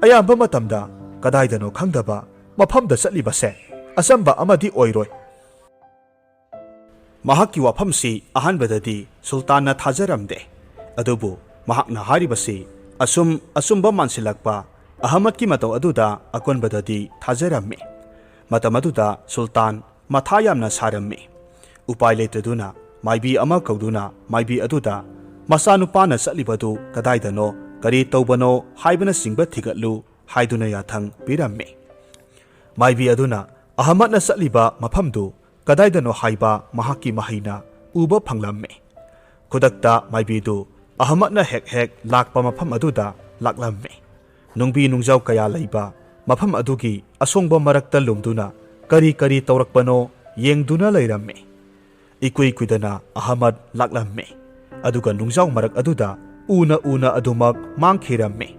ꯑꯌꯥꯝꯕ ꯃꯇꯝꯗ ꯀꯗꯥꯏꯗꯅꯣ ꯈꯪꯗꯕ ꯃꯐꯝꯗ ꯆꯠꯂꯤꯕꯁꯦ ꯑꯆꯝꯕ ꯑꯃꯗꯤ ꯑꯣꯏꯔꯣꯏ"꯫ ꯃꯍꯥꯛꯀꯤ ꯋꯥꯐꯝꯁꯤ ꯑꯍꯥꯟꯕꯗꯗꯤ ꯁꯨꯜꯇꯥꯟꯅ ꯊꯥꯖꯔꯝꯗꯦ꯫ ꯑꯗꯨꯕꯨ ꯃꯍꯥꯛꯅ ꯍꯥꯏꯔꯤꯕꯁꯤ ꯑꯁꯨꯝ ꯑꯆꯨꯝꯕ ꯃꯥꯟꯁꯤꯜꯂꯛꯄ ꯑꯍꯃꯗꯀꯤ ꯃꯇꯧ ꯑꯗꯨꯗ ꯑꯀꯣꯟꯕꯗꯗꯤ ꯊꯥꯖꯔꯝꯃꯤ꯫ ꯃꯇꯝ ꯑꯗꯨꯗ ꯁꯨꯜꯇꯥꯟ ꯃꯊꯥ ꯌꯥꯝꯅ ꯁꯥꯔꯝꯃꯤ꯫ ꯎꯄꯥꯏ ꯂꯩꯇꯗꯨꯅ ꯃꯥꯏꯕꯤ ꯑꯃ ꯀꯧꯗꯨꯅ ꯃꯥꯏꯕꯤ ꯑꯗꯨꯗ ꯃꯆꯥꯅꯨꯄꯥꯅ ꯆꯠꯂꯤꯕꯗꯨ ꯀꯗꯥꯏꯗꯅꯣ, ꯀꯔꯤ ꯇꯧꯕꯅꯣ ꯍꯥꯏꯕꯅꯆꯤꯡꯕ ꯊꯤꯒꯠꯂꯨ ꯍꯥꯏꯗꯨꯅ ꯌꯥꯊꯪ ꯄꯤꯔꯝꯃꯤ꯫ ꯃꯥꯏꯕꯤ ꯑꯗꯨꯅ ꯑꯍꯃꯗꯅ ꯆꯠꯂꯤꯕ ꯃꯐꯝꯗꯨ ꯀꯗꯥꯏꯗꯅꯣ ꯍꯥꯏꯕ ꯃꯍꯥꯛꯀꯤ ꯃꯍꯩꯅ ꯎꯕ ꯐꯪꯂꯝꯃꯤ꯫ ꯈꯨꯗꯛꯇ ꯃꯥꯏꯕꯤꯗꯨ ꯑꯍꯃꯗꯅ ꯍꯦꯛ ꯍꯦꯛ ꯂꯥꯛꯄ ꯃꯐꯝ ꯑꯗꯨꯗ ꯂꯥꯛꯂꯝꯃꯤ꯫ ꯅꯨꯡꯕꯤ ꯅꯨꯡꯖꯥꯎ ꯀꯌꯥ ꯂꯩꯕ ꯃꯐꯝ ꯑꯗꯨꯒꯤ ꯑꯁꯣꯡꯕ ꯃꯔꯛꯇ ꯂꯨꯝꯗꯨꯅ ꯀꯔꯤ ꯀꯔꯤ ꯇꯧꯔꯛꯄꯅꯣ ꯌꯦꯡꯗꯨꯅ ꯂꯩꯔꯝꯃꯤ꯫ ꯏꯀꯨꯏ ꯀꯨꯏꯗꯅ ꯑꯍꯃꯗ ꯂꯥꯛꯂꯝꯃꯤ꯫ ꯑꯗꯨꯒ ꯅꯨꯡꯖꯥꯎ ꯃꯔꯛ ꯑꯗꯨꯗ ꯎꯅ ꯎꯅ ꯑꯗꯨꯃꯛ ꯃꯥꯡꯈꯤꯔꯝꯃꯤ꯫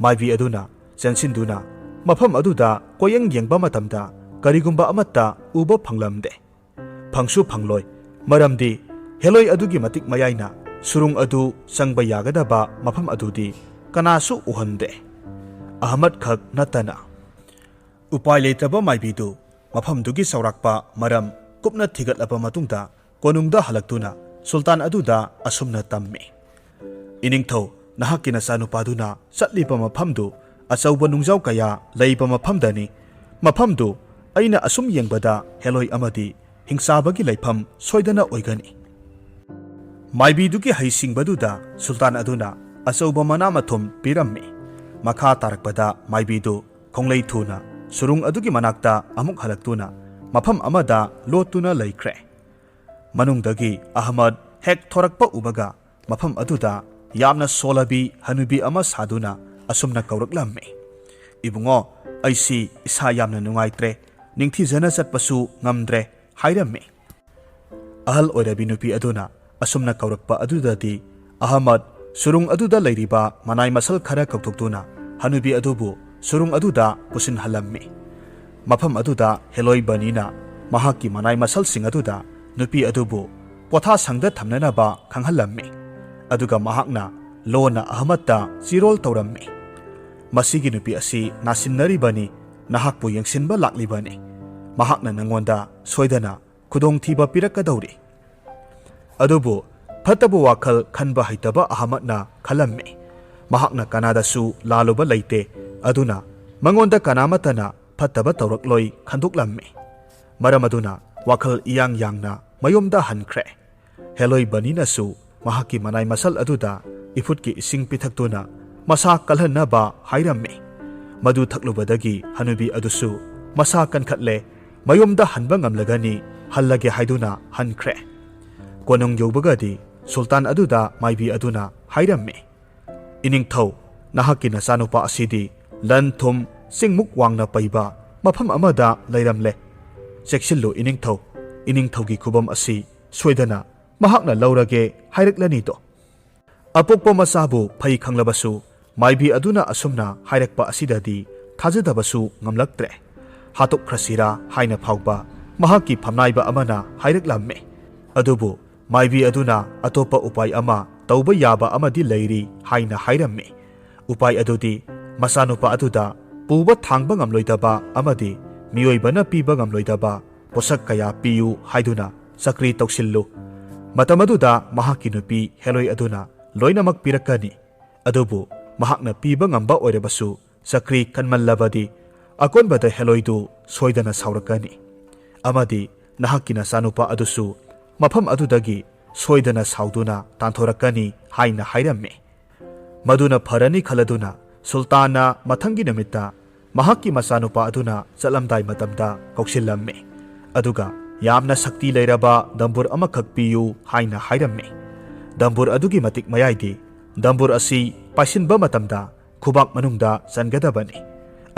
ꯃꯥꯏꯕꯤ ꯑꯗꯨꯅ ꯆꯦꯟꯁꯤꯟꯗꯨꯅ ꯃꯐꯝ ꯑꯗꯨꯗ ꯀꯣꯌꯦꯡ ꯌꯦꯡꯕ ꯃꯇꯝꯗ ꯀꯔꯤꯒꯨꯝꯕ ꯑꯃꯠꯇ ꯎꯕ ꯐꯪꯂꯝꯗꯦ꯫ ꯐꯪꯁꯨ ꯐꯪꯂꯣꯏ, ꯃꯔꯝꯗꯤ ꯍꯦꯂꯣꯏ ꯑꯗꯨꯒꯤ ꯃꯇꯤꯛ ꯃꯌꯥꯏꯅ ꯁꯨꯔꯨꯡ ꯑꯗꯨ ꯆꯪꯕ ꯌꯥꯒꯗꯕ ꯃꯐꯝ ꯑꯗꯨꯗꯤ ꯀꯅꯥꯁꯨ ꯎꯍꯟꯗꯦ꯫ ꯑꯍꯃꯗ ꯈꯛ ꯅꯠꯇꯅ꯫ ꯎꯄꯥꯏ ꯂꯩꯇ꯭ꯔꯕ ꯃꯥꯏꯕꯤꯗꯨ ꯃꯐꯝꯗꯨꯒꯤ ꯆꯥꯎꯔꯥꯛꯄ ꯃꯔꯝ ꯀꯨꯞꯅ ꯊꯤꯒꯠꯂꯕ ꯃꯇꯨꯡꯗ ꯀꯣꯅꯨꯡꯗ ꯍꯜꯂꯛꯇꯨꯅ ꯁꯨꯜꯇꯥꯟ ꯑꯗꯨꯗ ꯑꯁꯨꯝꯅ ꯇꯝꯃꯤ, "ꯏꯅꯤꯡꯊꯧ, ꯅꯍꯥꯛꯀꯤ ꯅꯆꯥꯅꯨꯄꯥꯗꯨꯅ ꯆꯠꯂꯤꯕ ꯃꯐꯝꯗꯨ ꯑꯆꯧꯕ ꯅꯨꯡꯖꯥꯎ ꯀꯌꯥ ꯂꯩꯕ ꯃꯐꯝꯗꯅꯤ꯫ ꯃꯐꯝꯗꯨ ꯑꯩꯅ ꯑꯁꯨꯝ ꯌꯦꯡꯕꯗ ꯍꯦꯂꯣꯏ ꯑꯃꯗꯤ ꯍꯤꯡꯆꯥꯕꯒꯤ ꯂꯩꯐꯝ ꯁꯣꯏꯗꯅ ꯑꯣꯏꯒꯅꯤ"꯫ ꯃꯥꯏꯕꯤꯗꯨꯒꯤ ꯍꯩꯁꯤꯡꯕꯗꯨꯗ ꯁꯨꯜꯇꯥꯟ ꯑꯗꯨꯅ ꯑꯆꯧꯕ ꯃꯅꯥ ꯃꯊꯨꯝ ꯄꯤꯔꯝꯃꯤ꯫ ꯃꯈꯥ ꯇꯥꯔꯛꯄꯗ ꯃꯥꯏꯕꯤꯗꯨ ꯈꯣꯡꯂꯩ ꯊꯨꯅ ꯁꯨꯔꯨꯡ ꯑꯗꯨꯒꯤ ꯃꯅꯥꯛꯇ ꯑꯃꯨꯛ ꯍꯜꯂꯛꯇꯨꯅ ꯃꯐꯝ ꯑꯃꯗ ꯂꯣꯠꯇꯨꯅ ꯂꯩꯈ꯭ꯔꯦ꯫ ꯃꯅꯨꯡꯗꯒꯤ ꯑꯍꯃꯗ ꯍꯦꯛ ꯊꯣꯔꯛꯄ ꯎꯕꯒ ꯃꯐꯝ ꯑꯗꯨꯗ ꯌꯥꯝꯅ ꯁꯣꯜꯂꯕꯤ ꯍꯅꯨꯕꯤ ꯑꯃ ꯁꯥꯗꯨꯅ ꯑꯁꯨꯝꯅ ꯀꯧꯔꯛꯂꯝꯃꯤ, "ꯏꯕꯨꯡꯉꯣ, ꯑꯩꯁꯤ ꯏꯁꯥ ꯌꯥꯝꯅ ꯅꯨꯡꯉꯥꯏꯇ꯭ꯔꯦ, ꯅꯤꯡꯊꯤꯖꯅ ꯆꯠꯄꯁꯨ ꯉꯝꯗ꯭ꯔꯦ, ꯍꯥꯏꯔꯝꯃꯤ꯫ ꯑꯍꯜ ꯑꯣꯏꯔꯕꯤ ꯅꯨꯄꯤ ꯑꯗꯨꯅ ꯑꯁꯨꯝꯅ ꯀꯧꯔꯛꯄ ꯑꯗꯨꯗꯗꯤ ꯑꯍꯃꯗ ꯁꯨꯔꯨꯡ ꯑꯗꯨꯗ ꯂꯩꯔꯤꯕ ꯃꯅꯥꯏ ꯃꯁꯜ ꯈꯔ ꯀꯧꯊꯣꯛꯇꯨꯅ ꯍꯅꯨꯕꯤ ꯑꯗꯨꯕꯨ ꯁꯨꯔꯨꯡ ꯑꯗꯨꯗ ꯄꯨꯁꯤꯟꯍꯜꯂꯝꯃꯤ꯫ ꯃꯐꯝ ꯑꯗꯨꯗ ꯍꯦꯂꯣꯏ ꯕꯅꯤꯅ ꯃꯍꯥꯛꯀꯤ ꯃꯅꯥꯏ ꯃꯁꯜꯁꯤꯡ ꯑꯗꯨꯗ ꯅꯨꯄꯤ ꯑꯗꯨꯕꯨ ꯄꯣꯊꯥꯁꯪꯗ ꯊꯝꯅꯅꯕ ꯈꯪꯍꯜꯂꯝꯃꯤ꯫ ꯑꯗꯨꯒ ꯃꯍꯥꯛꯅ ꯂꯣꯟꯅ ꯑꯍꯃꯗꯇ ꯆꯤꯔꯣꯜ ꯇꯧꯔꯝꯃꯤ꯫ "ꯃꯁꯤꯒꯤ ꯅꯨꯄꯤ ꯑꯁꯤ ꯅꯥꯁꯤꯟꯅꯔꯤꯕꯅꯤ, ꯅꯍꯥꯛꯄꯨ ꯌꯦꯡꯁꯤꯟꯕ ꯂꯥꯛꯂꯤꯕꯅꯤ꯫ ꯃꯍꯥꯛꯅ ꯅꯉꯣꯟꯗ ꯁꯣꯏꯗꯅ ꯈꯨꯗꯣꯡꯊꯤꯕ ꯄꯤꯔꯛꯀꯗꯧꯔꯤ"꯫ ꯑꯗꯨꯕꯨ ꯐꯠꯇꯕ ꯋꯥꯈꯜ ꯈꯟꯕ ꯍꯩꯇꯕ ꯑꯍꯃꯗꯅ ꯈꯜꯂꯝꯃꯤ, ꯃꯍꯥꯛꯅ ꯀꯅꯥꯗꯁꯨ ꯂꯥꯜꯂꯨꯕ ꯂꯩꯇꯦ, ꯑꯗꯨꯅ ꯃꯉꯣꯟꯗ ꯀꯅꯥꯃꯠꯇꯅ ꯐꯠꯇꯕ ꯇꯧꯔꯛꯂꯣꯏ ꯈꯟꯗꯣꯛꯂꯝꯃꯤ꯫ ꯃꯔꯝ ꯑꯗꯨꯅ ꯋꯥꯈꯜ ꯏꯌꯥꯡ ꯌꯥꯡꯅ ꯃꯌꯨꯝꯗ ꯍꯟꯈ꯭ꯔꯦ꯫ ꯍꯦꯂꯣꯏ ꯕꯅꯤꯅꯁꯨ ꯃꯍꯥꯛꯀꯤ ꯃꯅꯥꯏ ꯃꯁꯜ ꯑꯗꯨꯗ ꯏꯐꯨꯠꯀꯤ ꯏꯁꯤꯡ ꯄꯤꯊꯛꯇꯨꯅ ꯃꯁꯥ ꯀꯜꯍꯟꯅꯕ ꯍꯥꯏꯔꯝꯃꯤ꯫ ꯃꯗꯨ ꯊꯛꯂꯨꯕꯗꯒꯤ ꯍꯅꯨꯕꯤ ꯑꯗꯨꯁꯨ ꯃꯁꯥ ꯀꯟꯈꯠꯂꯦ, ꯃꯌꯨꯝꯗ ꯍꯟꯕ ꯉꯝꯂꯒꯅꯤ, ꯍꯜꯂꯒꯦ ꯍꯥꯏꯗꯨꯅ ꯍꯟꯈ꯭ꯔꯦ꯫ ꯀꯣꯅꯨꯡ ꯌꯧꯕꯒꯗꯤ ꯁꯨꯜꯇꯥꯟ ꯑꯗꯨꯗ ꯃꯥꯏꯕꯤ ꯑꯗꯨꯅ ꯍꯥꯏꯔꯝꯃꯤ, "ꯏꯅꯤꯡꯊꯧ, ꯅꯍꯥꯛꯀꯤ ꯅꯆꯥꯅꯨꯄꯥ ꯑꯁꯤꯗꯤ ꯂꯟ ꯊꯨꯝ ꯆꯤꯡꯃꯨꯛ ꯋꯥꯡꯅ ꯄꯩꯕ ꯃꯐꯝ ꯑꯃꯗ ꯂꯩꯔꯝꯂꯦ꯫ ꯆꯦꯛꯁꯤꯜꯂꯨ ꯏꯅꯤꯡꯊꯧ, ꯏꯅꯤꯡꯊꯧꯒꯤ ꯈꯨꯕꯝ ꯑꯁꯤ ꯁꯣꯏꯗꯅ ꯃꯍꯥꯛꯅ ꯂꯧꯔꯒꯦ ꯍꯥꯏꯔꯛꯂꯅꯤꯗꯣ"꯫ ꯑꯄꯣꯛꯄ ꯃꯆꯥꯕꯨ ꯐꯩ ꯈꯪꯂꯕꯁꯨ ꯃꯥꯏꯕꯤ ꯑꯗꯨꯅ ꯑꯁꯨꯝꯅ ꯍꯥꯏꯔꯛꯄ ꯑꯁꯤꯗꯗꯤ ꯊꯥꯖꯗꯕꯁꯨ ꯉꯝꯂꯛꯇ꯭ꯔꯦ꯫ ꯍꯥꯠꯇꯣꯛꯈ꯭ꯔꯁꯤꯔꯥ ꯍꯥꯏꯅ ꯐꯥꯎꯕ ꯃꯍꯥꯛꯀꯤ ꯐꯝꯅꯥꯏꯕ ꯑꯃꯅ ꯍꯥꯏꯔꯛꯂꯝꯃꯤ꯫ ꯑꯗꯨꯕꯨ ꯃꯥꯏꯕꯤ ꯑꯗꯨꯅ ꯑꯇꯣꯞꯄ ꯎꯄꯥꯏ ꯑꯃ ꯇꯧꯕ ꯌꯥꯕ ꯑꯃꯗꯤ ꯂꯩꯔꯤ ꯍꯥꯏꯅ ꯍꯥꯏꯔꯝꯃꯤ꯫ ꯎꯄꯥꯏ ꯑꯗꯨꯗꯤ ꯃꯆꯥꯅꯨꯄꯥ ꯑꯗꯨꯗ ꯄꯨꯕ ꯊꯥꯡꯕ ꯉꯝꯂꯣꯏꯗꯕ ꯑꯃꯗꯤ ꯃꯤꯑꯣꯏꯕꯅ ꯄꯤꯕ ꯉꯝꯂꯣꯏꯗꯕ ꯄꯣꯠꯁꯛ ꯀꯌꯥ ꯄꯤꯌꯨ ꯍꯥꯏꯗꯨꯅ ꯆꯀ꯭ꯔꯤ ꯇꯧꯁꯤꯜꯂꯨ꯫ ꯃꯇꯝ ꯑꯗꯨꯗ ꯃꯍꯥꯛꯀꯤ ꯅꯨꯄꯤ ꯍꯦꯂꯣꯏ ꯑꯗꯨꯅ ꯂꯣꯏꯅꯃꯛ ꯄꯤꯔꯛꯀꯅꯤ꯫ ꯑꯗꯨꯕꯨ ꯃꯍꯥꯛꯅ ꯄꯤꯕ ꯉꯝꯕ ꯑꯣꯏꯔꯕꯁꯨ ꯆꯀ꯭ꯔꯤ ꯀꯟꯃꯜꯂꯕꯗꯤ ꯑꯀꯣꯟꯕꯗ ꯍꯦꯂꯣꯏꯗꯨ ꯁꯣꯏꯗꯅ ꯁꯥꯎꯔꯛꯀꯅꯤ꯫ ꯑꯃꯗꯤ ꯅꯍꯥꯛꯀꯤ ꯅꯆꯥꯅꯨꯄꯥ ꯑꯗꯨꯁꯨ ꯃꯐꯝ ꯑꯗꯨꯗꯒꯤ ꯁꯣꯏꯗꯅ ꯁꯥꯎꯗꯨꯅ ꯇꯥꯟꯊꯣꯔꯛꯀꯅꯤ ꯍꯥꯏꯅ ꯍꯥꯏꯔꯝꯃꯤ꯫ ꯃꯗꯨꯅ ꯐꯔꯅꯤ ꯈꯜꯂꯗꯨꯅ ꯁꯨꯜꯇꯥꯟꯅ ꯃꯊꯪꯒꯤ ꯅꯨꯃꯤꯠꯇ ꯃꯍꯥꯛꯀꯤ ꯃꯆꯥꯅꯨꯄꯥ ꯑꯗꯨꯅ ꯆꯠꯂꯝꯗꯥꯏ ꯃꯇꯝꯗ ꯀꯧꯁꯤꯜꯂꯝꯃꯤ꯫ ꯑꯗꯨꯒ ꯌꯥꯝꯅ ꯁꯛꯇꯤ ꯂꯩꯔꯕ ꯗꯝꯕꯨꯔ ꯑꯃꯈꯛ ꯄꯤꯌꯨ ꯍꯥꯏꯅ ꯍꯥꯏꯔꯝꯃꯤ꯫ ꯗꯝꯕꯨꯔ ꯑꯗꯨꯒꯤ ꯃꯇꯤꯛ ꯃꯌꯥꯏꯗꯤ ꯗꯝꯕꯨꯔ ꯑꯁꯤ ꯄꯥꯏꯁꯤꯟꯕ ꯃꯇꯝꯗ ꯈꯨꯕꯥꯛ ꯃꯅꯨꯡꯗ ꯆꯟꯒꯗꯕꯅꯤ꯫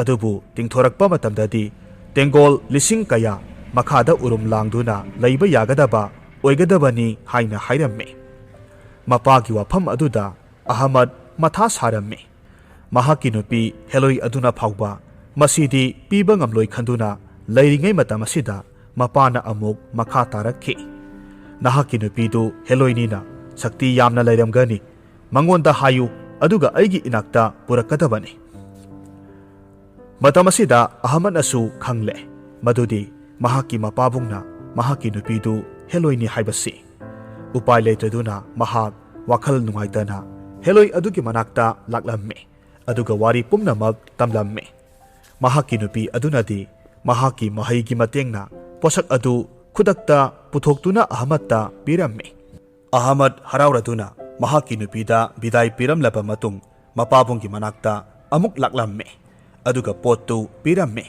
ꯑꯗꯨꯕꯨ ꯇꯤꯡꯊꯣꯔꯛꯄ ꯃꯇꯝꯗꯗꯤ ꯇꯦꯡꯒꯣꯜ ꯂꯤꯁꯤꯡ ꯀꯌꯥ ꯃꯈꯥꯗ ꯎꯔꯨꯝ ꯂꯥꯡꯗꯨꯅ ꯂꯩꯕ ꯌꯥꯒꯗꯕ ꯑꯣꯏꯒꯗꯕꯅꯤ ꯍꯥꯏꯅ ꯍꯥꯏꯔꯝꯃꯤ꯫ ꯃꯄꯥꯒꯤ ꯋꯥꯐꯝ ꯑꯗꯨꯗ ꯑꯍꯃꯗ ꯃꯊꯥ ꯁꯥꯔꯝꯃꯤ꯫ ꯃꯍꯥꯛꯀꯤ ꯅꯨꯄꯤ ꯍꯦꯂꯣꯏ ꯑꯗꯨꯅ ꯐꯥꯎꯕ ꯃꯁꯤꯗꯤ ꯄꯤꯕ ꯉꯝꯂꯣꯏ ꯈꯟꯗꯨꯅ ꯂꯩꯔꯤꯉꯩ ꯃꯇꯝ ꯑꯁꯤꯗ ꯃꯄꯥꯅ ꯑꯃꯨꯛ ꯃꯈꯥ ꯇꯥꯔꯛꯈꯤ, "ꯅꯍꯥꯛꯀꯤ ꯅꯨꯄꯤꯗꯨ ꯍꯦꯂꯣꯏꯅꯤꯅ ꯁꯛꯇꯤ ꯌꯥꯝꯅ ꯂꯩꯔꯝꯒꯅꯤ꯫ ꯃꯉꯣꯟꯗ ꯍꯥꯏꯌꯨ, ꯑꯗꯨꯒ ꯑꯩꯒꯤ ꯏꯅꯥꯛꯇ ꯄꯨꯔꯛꯀꯗꯕꯅꯤ꯫" ꯃꯇꯝ ꯑꯁꯤꯗ ꯑꯍꯃꯗꯅꯁꯨ ꯈꯪꯂꯦ ꯃꯗꯨꯗꯤ ꯃꯍꯥꯛꯀꯤ ꯃꯄꯥꯕꯨꯡꯅ ꯃꯍꯥꯛꯀꯤ ꯅꯨꯄꯤꯗꯨ ꯍꯦꯂꯣꯏꯅꯤ ꯍꯥꯏꯕꯁꯤ꯫ ꯎꯄꯥꯏ ꯂꯩꯇꯗꯨꯅ ꯃꯍꯥꯛ ꯋꯥꯈꯜ ꯅꯨꯡꯉꯥꯏꯇꯅ ꯍꯦꯂꯣꯏ ꯑꯗꯨꯒꯤ ꯃꯅꯥꯛꯇ ꯂꯥꯛꯂꯝꯃꯤ꯫ ꯑꯗꯨꯒ ꯋꯥꯔꯤ ꯄꯨꯝꯅꯃꯛ ꯇꯝꯂꯝꯃꯤ꯫ ꯃꯍꯥꯛꯀꯤ ꯅꯨꯄꯤ ꯑꯗꯨꯅꯗꯤ ꯃꯍꯥꯛꯀꯤ ꯃꯍꯩꯒꯤ ꯃꯇꯦꯡꯅ ꯄꯣꯠꯁꯛ ꯑꯗꯨ ꯈꯨꯗꯛꯇ ꯄꯨꯊꯣꯛꯇꯨꯅ ꯑꯍꯃꯗꯇ ꯄꯤꯔꯝꯃꯤ꯫ ꯑꯍꯃꯗ ꯍꯔꯥꯎꯔꯗꯨꯅ ꯃꯍꯥꯛꯀꯤ ꯅꯨꯄꯤꯗ ꯕꯤꯗꯥꯏ ꯄꯤꯔꯝꯂꯕ ꯃꯇꯨꯡ ꯃꯄꯥꯕꯨꯡꯒꯤ ꯃꯅꯥꯛꯇ ꯑꯃꯨꯛ ꯂꯥꯛꯂꯝꯃꯤ, ꯑꯗꯨꯒ ꯄꯣꯠꯇꯨ ꯄꯤꯔꯝꯃꯤ꯫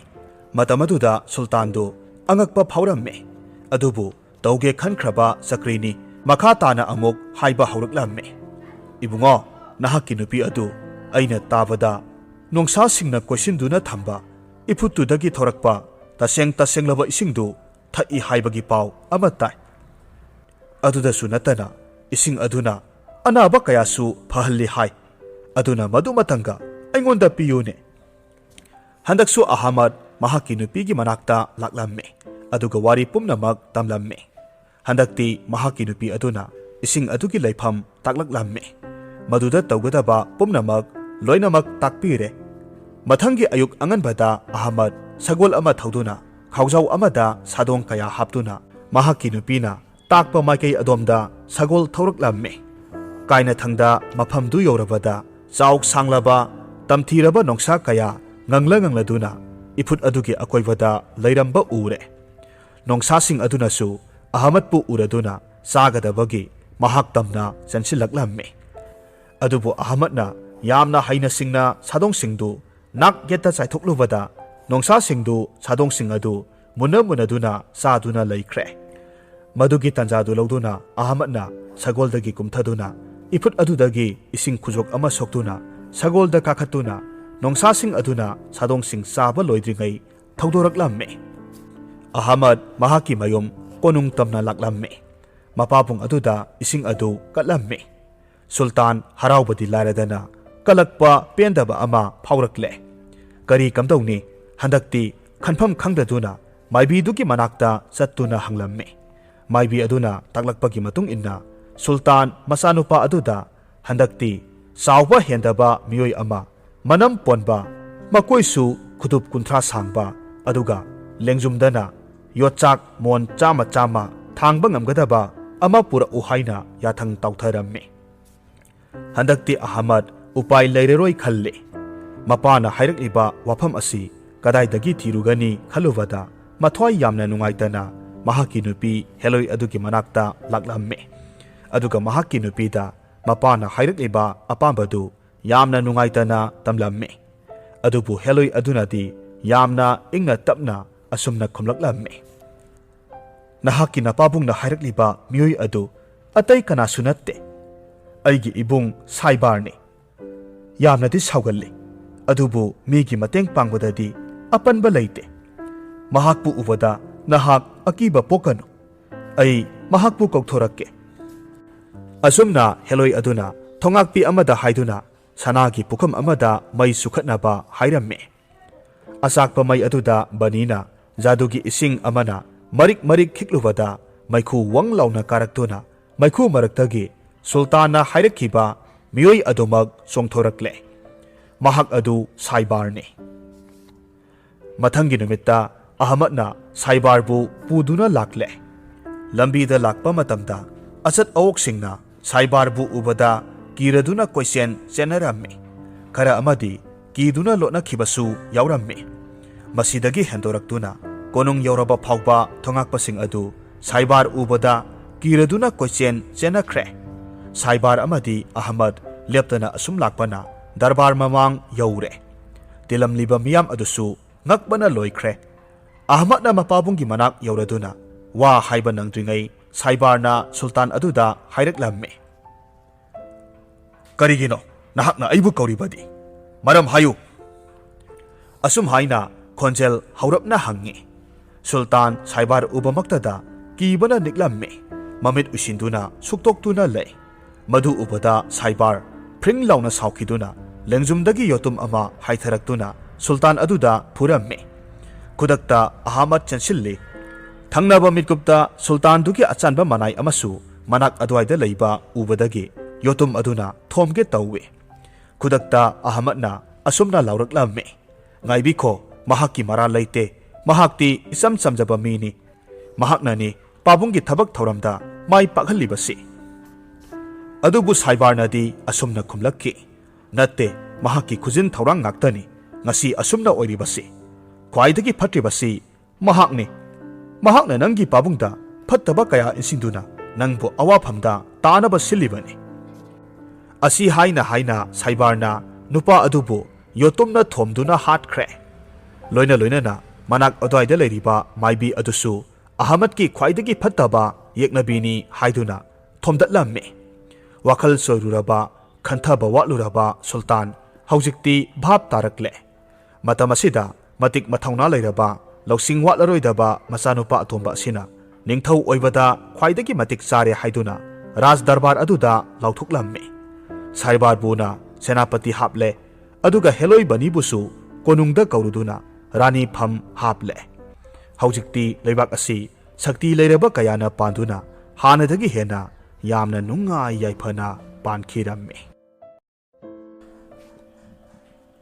ꯃꯇꯝ ꯑꯗꯨꯗ ꯁꯨꯜꯇꯥꯟꯗꯨ ꯑꯉꯛꯄ ꯐꯥꯎꯔꯝꯃꯤ꯫ ꯑꯗꯨꯕꯨ ꯇꯧꯒꯦ ꯈꯟꯈ꯭ꯔꯕ ꯆꯀ꯭ꯔꯤꯅꯤ ꯃꯈꯥ ꯇꯥꯅ ꯑꯃꯨꯛ ꯍꯥꯏꯕ ꯍꯧꯔꯛꯂꯝꯃꯤ, "ꯏꯕꯨꯡꯉꯣ, ꯅꯍꯥꯛꯀꯤ ꯅꯨꯄꯤ ꯑꯗꯨ ꯑꯩꯅ ꯇꯥꯕꯗ ꯅꯣꯡꯁꯥꯁꯤꯡꯅ ꯀꯣꯏꯁꯤꯟꯗꯨꯅ ꯊꯝꯕ ꯏꯐꯨꯠꯇꯨꯗꯒꯤ ꯊꯣꯔꯛꯄ ꯇꯁꯦꯡ ꯇꯁꯦꯡꯂꯕ ꯏꯁꯤꯡꯗꯨ ꯊꯛꯏ ꯍꯥꯏꯕꯒꯤ ꯄꯥꯎ ꯑꯃ ꯇꯥꯏ꯫ ꯑꯗꯨꯗꯁꯨ ꯅꯠꯇꯅ ꯏꯁꯤꯡ ꯑꯗꯨꯅ ꯑꯅꯥꯕ ꯀꯌꯥꯁꯨ ꯐꯍꯜꯂꯤ ꯍꯥꯏ꯫ ꯑꯗꯨꯅ ꯃꯗꯨꯃꯇꯪꯒ ꯑꯩꯉꯣꯟꯗ ꯄꯤꯌꯨꯅꯦ꯫" ꯍꯟꯗꯛꯁꯨ ꯑꯍꯃꯗ ꯃꯍꯥꯛꯀꯤ ꯅꯨꯄꯤꯒꯤ ꯃꯅꯥꯛꯇ ꯂꯥꯛꯂꯝꯃꯤ, ꯑꯗꯨꯒ ꯋꯥꯔꯤ ꯄꯨꯝꯅꯃꯛ ꯇꯝꯂꯝꯃꯤ꯫ ꯍꯟꯗꯛꯇꯤ ꯃꯍꯥꯛꯀꯤ ꯅꯨꯄꯤ ꯑꯗꯨꯅ ꯏꯁꯤꯡ ꯑꯗꯨꯒꯤ ꯂꯩꯐꯝ ꯇꯥꯛꯂꯛꯂꯝꯃꯤ꯫ ꯃꯗꯨꯗ ꯇꯧꯒꯗꯕ ꯄꯨꯝꯅꯃꯛ ꯂꯣꯏꯅꯃꯛ ꯇꯥꯛꯄꯤꯔꯦ꯫ ꯃꯊꯪꯒꯤ ꯑꯌꯨꯛ ꯑꯉꯟꯕꯗ ꯑꯍꯃꯗ ꯁꯒꯣꯜ ꯑꯃ ꯊꯧꯗꯨꯅ ꯈꯥꯎꯖꯥꯎ ꯑꯃꯗ ꯁꯥꯗꯣꯡ ꯀꯌꯥ ꯍꯥꯞꯇꯨꯅ ꯃꯍꯥꯛꯀꯤ ꯅꯨꯄꯤꯅ ꯇꯥꯛꯄ ꯃꯥꯏꯀꯩ ꯑꯗꯣꯝꯗ ꯁꯒꯣꯜ ꯊꯧꯔꯛꯂꯝꯃꯤ꯫ ꯀꯥꯏꯅꯊꯪꯗ ꯃꯐꯝꯗꯨ ꯌꯧꯔꯕꯗ ꯆꯥꯎ ꯁꯥꯡꯂꯕ, ꯇꯝꯊꯤꯔꯕ ꯅꯣꯡꯁꯥ ꯀꯌꯥ ꯉꯪꯂ ꯉꯪꯂꯗꯨꯅ ꯏꯐꯨꯠ ꯑꯗꯨꯒꯤ ꯑꯀꯣꯏꯕꯗ ꯂꯩꯔꯝꯕ ꯎꯔꯦ꯫ ꯅꯣꯡꯁꯥꯁꯤꯡ ꯑꯗꯨꯅꯁꯨ ꯑꯍꯃꯗꯄꯨ ꯎꯔꯗꯨꯅ ꯆꯥꯒꯗꯕꯒꯤ ꯃꯍꯥꯛ ꯇꯝꯅ ꯆꯦꯟꯁꯤꯜꯂꯛꯂꯝꯃꯤ꯫ ꯑꯗꯨꯕꯨ ꯑꯍꯃꯗꯅ ꯌꯥꯝꯅ ꯍꯩꯅ ꯁꯤꯡꯅ ꯁꯥꯗꯣꯡꯁꯤꯡꯗꯨ ꯅꯥꯛ ꯌꯦꯠꯇ ꯆꯥꯏꯊꯣꯛꯂꯨꯕꯗ ꯅꯣꯡꯁꯥꯁꯤꯡꯗꯨ ꯁꯥꯗꯣꯡꯁꯤꯡ ꯑꯗꯨ ꯃꯨꯟꯅ ꯃꯨꯟꯅꯗꯨꯅ ꯆꯥꯗꯨꯅ ꯂꯩꯈ꯭ꯔꯦ꯫ ꯃꯗꯨꯒꯤ ꯇꯥꯟꯖꯥꯗꯨ ꯂꯧꯗꯨꯅ ꯑꯍꯃꯗꯅ ꯁꯒꯣꯜꯗꯒꯤ ꯀꯨꯝꯊꯗꯨꯅ ꯏꯐꯨꯠ ꯑꯗꯨꯗꯒꯤ ꯏꯁꯤꯡ ꯈꯨꯖꯣꯛ ꯑꯃ ꯁꯣꯛꯇꯨꯅ ꯁꯒꯣꯜꯗ ꯀꯥꯈꯠꯇꯨꯅ ꯅꯣꯡꯁꯥꯁꯤꯡ ꯑꯗꯨꯅ ꯁꯥꯗꯣꯡꯁꯤꯡ ꯆꯥꯕ ꯂꯣꯏꯗ꯭ꯔꯤꯉꯩ ꯊꯧꯗꯣꯔꯛꯂꯝꯃꯤ꯫ ꯑꯍꯃꯗ ꯃꯍꯥꯛꯀꯤ ꯃꯌꯨꯝ ꯀꯣꯅꯨꯡ ꯇꯝꯅ ꯂꯥꯛꯂꯝꯃꯤ꯫ ꯃꯄꯥꯕꯨꯡ ꯑꯗꯨꯗ ꯏꯁꯤꯡ ꯑꯗꯨ ꯀꯠꯂꯝꯃꯤ꯫ ꯁꯨꯜꯇꯥꯟ ꯍꯔꯥꯎꯕꯗꯤ ꯂꯥꯏꯔꯗꯅ ꯀꯜꯂꯛꯄ ꯄꯦꯟꯗꯕ ꯑꯃ ꯐꯥꯎꯔꯛꯂꯦ꯫ ꯀꯔꯤ ꯀꯝꯗꯧꯅꯤ? ꯍꯟꯗꯛꯇꯤ ꯈꯟꯐꯝ ꯈꯪꯗꯗꯨꯅ ꯃꯥꯏꯕꯤꯗꯨꯒꯤ ꯃꯅꯥꯛꯇ ꯆꯠꯇꯨꯅ ꯍꯪꯂꯝꯃꯤ꯫ ꯃꯥꯏꯕꯤ ꯑꯗꯨꯅ ꯇꯥꯛꯂꯛꯄꯒꯤ ꯃꯇꯨꯡ ꯏꯟꯅ ꯁꯨꯜꯇꯥꯟ ꯃꯆꯥꯅꯨꯄꯥ ꯑꯗꯨꯗ ꯍꯟꯗꯛꯇꯤ ꯆꯥꯎꯕ ꯍꯦꯟꯗꯕ ꯃꯤꯑꯣꯏ ꯑꯃ, ꯃꯅꯝ ꯄꯣꯟꯕ, ꯃꯀꯣꯏꯁꯨ ꯈꯨꯗꯨꯞ ꯀꯨꯟꯊ꯭ꯔꯥ ꯁꯥꯡꯕ, ꯑꯗꯨꯒ ꯂꯦꯡꯖꯨꯝꯗꯅ ꯌꯣꯠꯆꯥꯛ ꯃꯣꯟ ꯆꯥꯝꯃ ꯆꯥꯝꯃ ꯊꯥꯡꯕ ꯉꯝꯒꯗꯕ ꯑꯃ ꯄꯨꯔꯛꯎ ꯍꯥꯏꯅ ꯌꯥꯊꯪ ꯇꯥꯎꯊꯔꯝꯃꯤ꯫ ꯍꯟꯗꯛꯇꯤ ꯑꯍꯃꯗ ꯎꯄꯥꯏ ꯂꯩꯔꯔꯣꯏ ꯈꯜꯂꯤ꯫ ꯃꯄꯥꯅ ꯍꯥꯏꯔꯛꯂꯤꯕ ꯋꯥꯐꯝ ꯑꯁꯤ ꯀꯗꯥꯏꯗꯒꯤ ꯊꯤꯔꯨꯒꯅꯤ ꯈꯜꯂꯨꯕꯗ ꯃꯊ꯭ꯋꯥꯏ ꯌꯥꯝꯅ ꯅꯨꯡꯉꯥꯏꯇꯅ ꯃꯍꯥꯛꯀꯤ ꯅꯨꯄꯤ ꯍꯦꯂꯣꯏ ꯑꯗꯨꯒꯤ ꯃꯅꯥꯛꯇ ꯂꯥꯛꯂꯝꯃꯤ꯫ ꯑꯗꯨꯒ ꯃꯍꯥꯛꯀꯤ ꯅꯨꯄꯤꯗ ꯃꯄꯥꯅ ꯍꯥꯏꯔꯛꯂꯤꯕ ꯑꯄꯥꯝꯕꯗꯨ ꯌꯥꯝꯅ ꯅꯨꯡꯉꯥꯏꯇꯅ ꯇꯝꯂꯝꯃꯤ꯫ ꯑꯗꯨꯕꯨ ꯍꯦꯂꯣꯏ ꯑꯗꯨꯅꯗꯤ ꯌꯥꯝꯅ ꯏꯪꯅ ꯇꯞꯅ ꯑꯁꯨꯝꯅ ꯈꯨꯝꯂꯛꯂꯝꯃꯤ, "ꯅꯍꯥꯛꯀꯤ ꯅꯄꯥꯕꯨꯡꯅ ꯍꯥꯏꯔꯛꯂꯤꯕ ꯃꯤꯑꯣꯏ ꯑꯗꯨ ꯑꯇꯩ ꯀꯅꯥꯁꯨ ꯅꯠꯇꯦ, ꯑꯩꯒꯤ ꯏꯕꯨꯡ ꯁꯥꯏꯕꯥꯔꯅꯤ꯫ ꯌꯥꯝꯅꯗꯤ ꯁꯥꯎꯒꯜꯂꯤ, ꯑꯗꯨꯕꯨ ꯃꯤꯒꯤ ꯃꯇꯦꯡ ꯄꯥꯡꯕꯗꯗꯤ ꯑꯄꯟꯕ ꯂꯩꯇꯦ꯫ ꯃꯍꯥꯛꯄꯨ ꯎꯕꯗ ꯅꯍꯥꯛ ꯑꯀꯤꯕ ꯄꯣꯛꯀꯅꯨ꯫ ꯑꯩ ꯃꯍꯥꯛꯄꯨ ꯀꯧꯊꯣꯔꯛꯀꯦ꯫" ꯑꯁꯨꯝꯅ ꯍꯦꯂꯣꯏ ꯑꯗꯨꯅ ꯊꯣꯉꯥꯛꯄꯤ ꯑꯃꯗ ꯍꯥꯏꯗꯨꯅ ꯁꯅꯥꯒꯤ ꯄꯨꯈꯝ ꯑꯃꯗ ꯃꯩ ꯆꯨꯈꯠꯅꯕ ꯍꯥꯏꯔꯝꯃꯤ꯫ ꯑꯆꯥꯛꯄ ꯃꯩ ꯑꯗꯨꯗ ꯕꯅꯤꯅ ꯖꯥꯗꯨꯒꯤ ꯏꯁꯤꯡ ꯑꯃꯅ ꯃꯔꯤꯛ ꯃꯔꯤꯛ ꯈꯤꯛꯂꯨꯕꯗ ꯃꯩꯈꯨ ꯋꯪ ꯂꯥꯎꯅ ꯀꯥꯔꯛꯇꯨꯅ ꯃꯩꯈꯨ ꯃꯔꯛꯇꯒꯤ ꯁꯨꯜꯇꯥꯟꯅ ꯍꯥꯏꯔꯛꯈꯤꯕ ꯃꯤꯑꯣꯏ ꯑꯗꯨꯃꯛ ꯆꯣꯡꯊꯣꯔꯛꯂꯦ꯫ ꯃꯍꯥꯛ ꯑꯗꯨ ꯁꯥꯏꯕꯥꯔꯅꯤ꯫ ꯃꯊꯪꯒꯤ ꯅꯨꯃꯤꯠꯇ ꯑꯍꯃꯗꯅ ꯁꯥꯏꯕꯥꯔꯕꯨ ꯄꯨꯗꯨꯅ ꯂꯥꯛꯂꯦ꯫ ꯂꯝꯕꯤꯗ ꯂꯥꯛꯄ ꯃꯇꯝꯗ ꯑꯆꯠ ꯑꯋꯣꯛꯁꯤꯡꯅ ꯁꯥꯏꯕꯥꯔꯕꯨ ꯎꯕꯗ ꯀꯤꯔꯗꯨꯅ ꯀꯣꯏꯆꯦꯟ ꯆꯦꯟꯅꯔꯝꯃꯤ꯫ ꯈꯔ ꯑꯃꯗꯤ ꯀꯤꯗꯨꯅ ꯂꯣꯠꯅꯈꯤꯕꯁꯨ ꯌꯥꯎꯔꯝꯃꯤ꯫ ꯃꯁꯤꯗꯒꯤ ꯍꯦꯟꯗꯣꯔꯛꯇꯨꯅ ꯀꯣꯅꯨꯡ ꯌꯧꯔꯕ ꯐꯥꯎꯕ ꯊꯣꯉꯥꯛꯄꯁꯤꯡ ꯑꯗꯨ ꯁꯥꯏꯕꯥꯔ ꯎꯕꯗ ꯀꯤꯔꯗꯨꯅ ꯀꯣꯏꯆꯦꯟ ꯆꯦꯟꯅꯈ꯭ꯔꯦ꯫ ꯁꯥꯏꯕꯥꯔ ꯑꯃꯗꯤ ꯑꯍꯃꯗ ꯂꯦꯞꯇꯅ ꯑꯁꯨꯝ ꯂꯥꯛꯄꯅ ꯗꯔꯕꯥꯔ ꯃꯃꯥꯡ ꯌꯧꯔꯦ꯫ ꯇꯤꯜꯂꯝꯂꯤꯕ ꯃꯤꯌꯥꯝ ꯑꯗꯨꯁꯨ ꯉꯛꯄꯅ ꯂꯣꯏꯈ꯭ꯔꯦ꯫ ꯑꯍꯃꯗꯅ ꯃꯄꯥꯕꯨꯡꯒꯤ ꯃꯅꯥꯛ ꯌꯧꯔꯗꯨꯅ ꯋꯥ ꯍꯥꯏꯕ ꯅꯪꯗ꯭ꯔꯤꯉꯩ ꯁꯥꯏꯕꯥꯔꯅ ꯁꯨꯜꯇꯥꯟ ꯑꯗꯨꯗ ꯍꯥꯏꯔꯛꯂꯝꯃꯤ, "ꯀꯔꯤꯒꯤꯅꯣ ꯅꯍꯥꯛꯅ ꯑꯩꯕꯨ ꯀꯧꯔꯤꯕꯗꯤ? ꯃꯔꯝ ꯍꯥꯏꯌꯨ꯫" ꯑꯁꯨꯝ ꯍꯥꯏꯅ ꯈꯣꯟꯖꯦꯜ ꯍꯧꯔꯞꯅ ꯍꯪꯉꯤ꯫ ꯁꯨꯜꯇꯥꯟ ꯁꯥꯏꯕꯥꯔ ꯎꯕꯃꯛꯇꯗ ꯀꯤꯕꯅ ꯅꯤꯛꯂꯝꯃꯤ꯫ ꯃꯃꯤꯠ ꯎꯏꯁꯤꯟꯗꯨꯅ ꯁꯨꯛꯇꯣꯛꯇꯨꯅ ꯂꯩ꯫ ꯃꯗꯨ ꯎꯕꯗ ꯁꯥꯏꯕꯥꯔ ꯐ꯭ꯔꯤꯡ ꯂꯥꯎꯅ ꯁꯥꯎꯈꯤꯗꯨꯅ ꯂꯦꯡꯖꯨꯝꯗꯒꯤ ꯌꯣꯇꯨꯝ ꯑꯃ ꯍꯥꯏꯊꯔꯛꯇꯨꯅ ꯁꯨꯜꯇꯥꯟ ꯑꯗꯨꯗ ꯐꯨꯔꯝꯃꯤ꯫ ꯈꯨꯗꯛꯇ ꯑꯍꯃꯗ ꯆꯦꯟꯁꯤꯜꯂꯤ꯫ ꯊꯪꯅꯕ ꯃꯤꯠꯀꯨꯞꯇ ꯁꯨꯜꯇꯥꯟꯗꯨꯒꯤ ꯑꯆꯥꯟꯕ ꯃꯅꯥꯏ ꯑꯃꯁꯨ ꯃꯅꯥꯛ ꯑꯗꯨꯋꯥꯏꯗ ꯂꯩꯕ ꯎꯕꯗꯒꯤ ꯌꯣꯇꯨꯝ ꯑꯗꯨꯅ ꯊꯣꯝꯒꯦ ꯇꯧꯏ꯫ ꯈꯨꯗꯛꯇ ꯑꯍꯃꯗꯅ ꯑꯁꯨꯝꯅ ꯂꯥꯎꯔꯛꯂꯝꯃꯤ, "ꯉꯥꯏꯕꯤꯈꯣ, ꯃꯍꯥꯛꯀꯤ ꯃꯔꯥꯜ ꯂꯩꯇꯦ꯫ ꯃꯍꯥꯛꯇꯤ ꯏꯆꯝ ꯆꯝꯖꯕ ꯃꯤꯅꯤ꯫ ꯃꯍꯥꯛꯅꯅꯤ ꯄꯥꯕꯨꯡꯒꯤ ꯊꯕꯛ ꯊꯧꯔꯝꯗ ꯃꯥꯏ ꯄꯥꯛꯍꯜꯂꯤꯕꯁꯤ꯫" ꯑꯗꯨꯕꯨ ꯁꯥꯏꯕꯥꯔꯅꯗꯤ ꯑꯁꯨꯝꯅ ꯈꯨꯝꯂꯛꯈꯤ, "ꯅꯠꯇꯦ, ꯃꯍꯥꯛꯀꯤ ꯈꯨꯖꯤꯟ ꯊꯧꯔꯥꯡ ꯉꯥꯛꯇꯅꯤ ꯉꯁꯤ ꯑꯁꯨꯝꯅ ꯑꯣꯏꯔꯤꯕꯁꯤ꯫ ꯈ꯭ꯋꯥꯏꯗꯒꯤ ꯐꯠꯇ꯭ꯔꯤꯕꯁꯤ ꯃꯍꯥꯛꯅꯤ꯫ ꯃꯍꯥꯛꯅ ꯅꯪꯒꯤ ꯄꯥꯕꯨꯡꯗ ꯐꯠꯇꯕ ꯀꯌꯥ ꯏꯟꯁꯤꯟꯗꯨꯅ ꯅꯪꯕꯨ ꯑꯋꯥꯐꯝꯗ ꯇꯥꯅꯕ ꯁꯤꯜꯂꯤꯕꯅꯤ꯫" ꯑꯁꯤ ꯍꯥꯏꯅ ꯍꯥꯏꯅ ꯁꯥꯏꯕꯥꯔꯅ ꯅꯨꯄꯥ ꯑꯗꯨꯕꯨ ꯌꯣꯇꯨꯝꯅ ꯊꯣꯝꯗꯨꯅ ꯍꯥꯠꯈ꯭ꯔꯦ꯫ ꯂꯣꯏꯅ ꯂꯣꯏꯅꯅ ꯃꯅꯥꯛ ꯑꯗꯨꯋꯥꯏꯗ ꯂꯩꯔꯤꯕ ꯃꯥꯏꯕꯤ ꯑꯗꯨꯁꯨ ꯑꯍꯃꯗꯀꯤ ꯈ꯭ꯋꯥꯏꯗꯒꯤ ꯐꯠꯇꯕ ꯌꯦꯛꯅꯕꯤꯅꯤ ꯍꯥꯏꯗꯨꯅ ꯊꯣꯝꯗꯠꯂꯝꯃꯤ꯫ ꯋꯥꯈꯜ ꯆꯣꯏꯔꯨꯔꯕ, ꯈꯟꯊꯕ ꯋꯥꯠꯂꯨꯔꯕ ꯁꯨꯜꯇꯥꯟ ꯍꯧꯖꯤꯛꯇꯤ ꯚꯥꯞ ꯇꯥꯔꯛꯂꯦ꯫ ꯃꯇꯝ ꯑꯁꯤꯗ ꯃꯇꯤꯛ ꯃꯊꯧꯅꯥ ꯂꯩꯔꯕ, ꯂꯧꯁꯤꯡ ꯋꯥꯠꯂꯔꯣꯏꯗꯕ ꯃꯆꯥꯅꯨꯄꯥ ꯑꯇꯣꯝꯕ ꯑꯁꯤꯅ ꯅꯤꯡꯊꯧ ꯑꯣꯏꯕꯗ ꯈ꯭ꯋꯥꯏꯗꯒꯤ ꯃꯇꯤꯛ ꯆꯥꯔꯦ ꯍꯥꯏꯗꯨꯅ ꯔꯥꯖ ꯗꯔꯕꯥꯔ ꯑꯗꯨꯗ ꯂꯥꯎꯊꯣꯛꯂꯝꯃꯤ꯫ ꯁꯥꯏꯕꯥꯔꯕꯨꯅ ꯁꯦꯅꯥꯄꯇꯤ ꯍꯥꯞꯂꯦ, ꯑꯗꯨꯒ ꯍꯦꯂꯣꯏ ꯕꯅꯤꯕꯨꯁꯨ ꯀꯣꯅꯨꯡꯗ ꯀꯧꯔꯨꯗꯨꯅ ꯔꯥꯅꯤ ꯐꯝ ꯍꯥꯞꯂꯦ꯫ ꯍꯧꯖꯤꯛꯇꯤ ꯂꯩꯕꯥꯛ ꯑꯁꯤ ꯁꯛꯇꯤ ꯂꯩꯔꯕ ꯀꯌꯥꯅ ꯄꯥꯟꯗꯨꯅ ꯍꯥꯟꯅꯗꯒꯤ ꯍꯦꯟꯅ ꯌꯥꯝꯅ ꯅꯨꯡꯉꯥꯏ ꯌꯥꯏꯐꯅ ꯄꯥꯟꯈꯤꯔꯝꯃꯤ꯫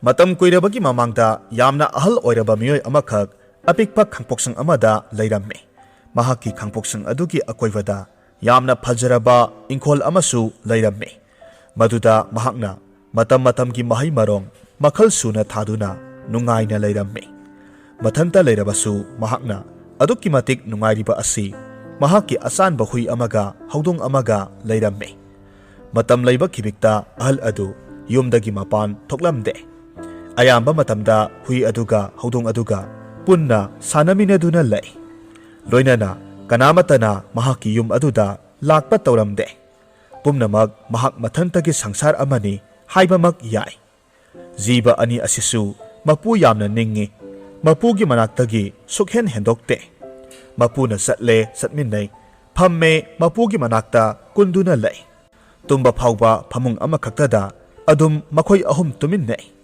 ꯃꯇꯝ ꯀꯨꯏꯔꯕꯒꯤ ꯃꯃꯥꯡꯗ ꯌꯥꯝꯅ ꯑꯍꯜ ꯑꯣꯏꯔꯕ ꯃꯤꯑꯣꯏ ꯑꯃꯈꯛ ꯑꯄꯤꯛꯄ ꯈꯥꯡꯄꯣꯛꯁꯪ ꯑꯃꯗ ꯂꯩꯔꯝꯃꯤ꯫ ꯃꯍꯥꯛꯀꯤ ꯈꯥꯡꯄꯣꯛꯁꯪ ꯑꯗꯨꯒꯤ ꯑꯀꯣꯏꯕꯗ ꯌꯥꯝꯅ ꯐꯖꯔꯕ ꯏꯪꯈꯣꯜ ꯑꯃꯁꯨ ꯂꯩꯔꯝꯃꯤ꯫ ꯃꯗꯨꯗ ꯃꯍꯥꯛꯅ ꯃꯇꯝ ꯃꯇꯝꯒꯤ ꯃꯍꯩ ꯃꯔꯣꯡ ꯃꯈꯜ ꯁꯨꯅ ꯊꯥꯗꯨꯅ ꯅꯨꯡꯉꯥꯏꯅ ꯂꯩꯔꯝꯃꯤ꯫ ꯃꯊꯟꯇ ꯂꯩꯔꯕꯁꯨ ꯃꯍꯥꯛꯅ ꯑꯗꯨꯛꯀꯤ ꯃꯇꯤꯛ ꯅꯨꯡꯉꯥꯏꯔꯤꯕ ꯑꯁꯤ ꯃꯍꯥꯛꯀꯤ ꯑꯆꯥꯟꯕ ꯍꯨꯏ ꯑꯃꯒ ꯍꯧꯗꯣꯡ ꯑꯃꯒ ꯂꯩꯔꯝꯃꯤ꯫ ꯃꯇꯝ ꯂꯩꯕ ꯈꯤꯕꯤꯛꯇ ꯑꯍꯜ ꯑꯗꯨ ꯌꯨꯝꯗꯒꯤ ꯃꯄꯥꯟ ꯊꯣꯛꯂꯝꯗꯦ꯫ ꯑꯌꯥꯝꯕ ꯃꯇꯝꯗ ꯍꯨꯏ ꯑꯗꯨꯒ ꯍꯧꯗꯣꯡ ꯑꯗꯨꯒ ꯄꯨꯟꯅ ꯁꯥꯟꯅꯃꯤꯟꯅꯗꯨꯅ ꯂꯩ꯫ ꯂꯣꯏꯅꯅ ꯀꯅꯥꯃꯠꯇꯅ ꯃꯍꯥꯛꯀꯤ ꯌꯨꯝ ꯑꯗꯨꯗ ꯂꯥꯛꯄ ꯇꯧꯔꯝꯗꯦ꯫ ꯄꯨꯝꯅꯃꯛ ꯃꯍꯥꯛ ꯃꯊꯟꯇꯒꯤ ꯁꯪꯁꯥꯔ ꯑꯃꯅꯤ ꯍꯥꯏꯕꯃꯛ ꯌꯥꯏ꯫ ꯖꯤꯕ ꯑꯅꯤ ꯑꯁꯤꯁꯨ ꯃꯄꯨ ꯌꯥꯝꯅ ꯅꯤꯡꯉꯤ꯫ ꯃꯄꯨꯒꯤ ꯃꯅꯥꯛꯇꯒꯤ ꯁꯨꯛꯍꯦꯟ ꯍꯦꯟꯗꯣꯛꯇꯦ꯫ ꯃꯄꯨꯅ ꯆꯠꯂꯦ, ꯆꯠꯃꯤꯟꯅꯩ, ꯐꯝꯃꯦ, ꯃꯄꯨꯒꯤ ꯃꯅꯥꯛꯇ ꯀꯨꯟꯗꯨꯅ ꯂꯩ꯫ ꯇꯨꯝꯕ ꯐꯥꯎꯕ ꯐꯃꯨꯡ ꯑꯃꯈꯛꯇꯗ ꯑꯗꯨꯝ ꯃꯈꯣꯏ ꯑꯍꯨꯝ ꯇꯨꯃꯤꯟꯅꯩ꯫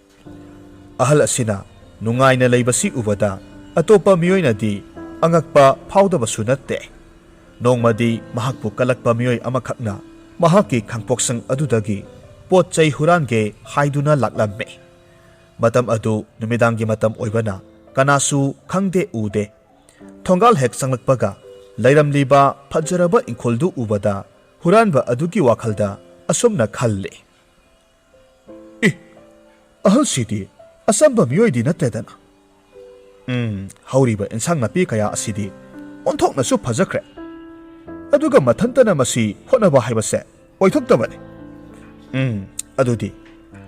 ꯑꯍꯜ ꯑꯁꯤꯅ ꯅꯨꯡꯉꯥꯏꯅ ꯂꯩꯕꯁꯤ ꯎꯕꯗ ꯑꯇꯣꯞꯄ ꯃꯤꯑꯣꯏꯅꯗꯤ ꯑꯉꯛꯄ ꯐꯥꯎꯗꯕꯁꯨ ꯅꯠꯇꯦ꯫ ꯅꯣꯡꯃꯗꯤ ꯃꯍꯥꯛꯄꯨ ꯀꯜꯂꯛꯄ ꯃꯤꯑꯣꯏ ꯑꯃꯈꯛꯅ ꯃꯍꯥꯛꯀꯤ ꯈꯥꯡꯄꯣꯛꯁꯪ ꯑꯗꯨꯗꯒꯤ ꯄꯣꯠ ꯆꯩ ꯍꯨꯔꯥꯟꯒꯦ ꯍꯥꯏꯗꯨꯅ ꯂꯥꯛꯂꯝꯃꯤ꯫ ꯃꯇꯝ ꯑꯗꯨ ꯅꯨꯃꯤꯗꯥꯡꯒꯤ ꯃꯇꯝ ꯑꯣꯏꯕꯅ ꯀꯅꯥꯁꯨ ꯈꯪꯗꯦ ꯎꯗꯦ꯫ ꯊꯣꯡꯒꯥꯜ ꯍꯦꯛ ꯆꯪꯂꯛꯄꯒ ꯂꯩꯔꯝꯂꯤꯕ ꯐꯖꯔꯕ ꯏꯪꯈꯣꯜꯗꯨ ꯎꯕꯗ ꯍꯨꯔꯥꯟꯕ ꯑꯗꯨꯒꯤ ꯋꯥꯈꯜꯗ ꯑꯁꯨꯝꯅ ꯈꯜꯂꯤ, "ꯏ, ꯑꯍꯜꯁꯤꯗꯤ ꯑꯆꯝꯕ ꯃꯤꯑꯣꯏꯗꯤ ꯅꯠꯇꯦꯗꯅ꯫ ꯎꯝ, ꯍꯧꯔꯤꯕ ꯏꯟꯁꯥꯡ ꯅꯥꯄꯤ ꯀꯌꯥ ꯑꯁꯤꯗꯤ ꯑꯣꯟꯊꯣꯛꯅꯁꯨ ꯐꯖꯈ꯭ꯔꯦ꯫ ꯑꯗꯨꯒ ꯃꯊꯟꯇꯅ ꯃꯁꯤ ꯍꯣꯠꯅꯕ ꯍꯥꯏꯕꯁꯦ ꯑꯣꯏꯊꯣꯛꯇꯕꯅꯤ꯫ ꯎꯝ, ꯑꯗꯨꯗꯤ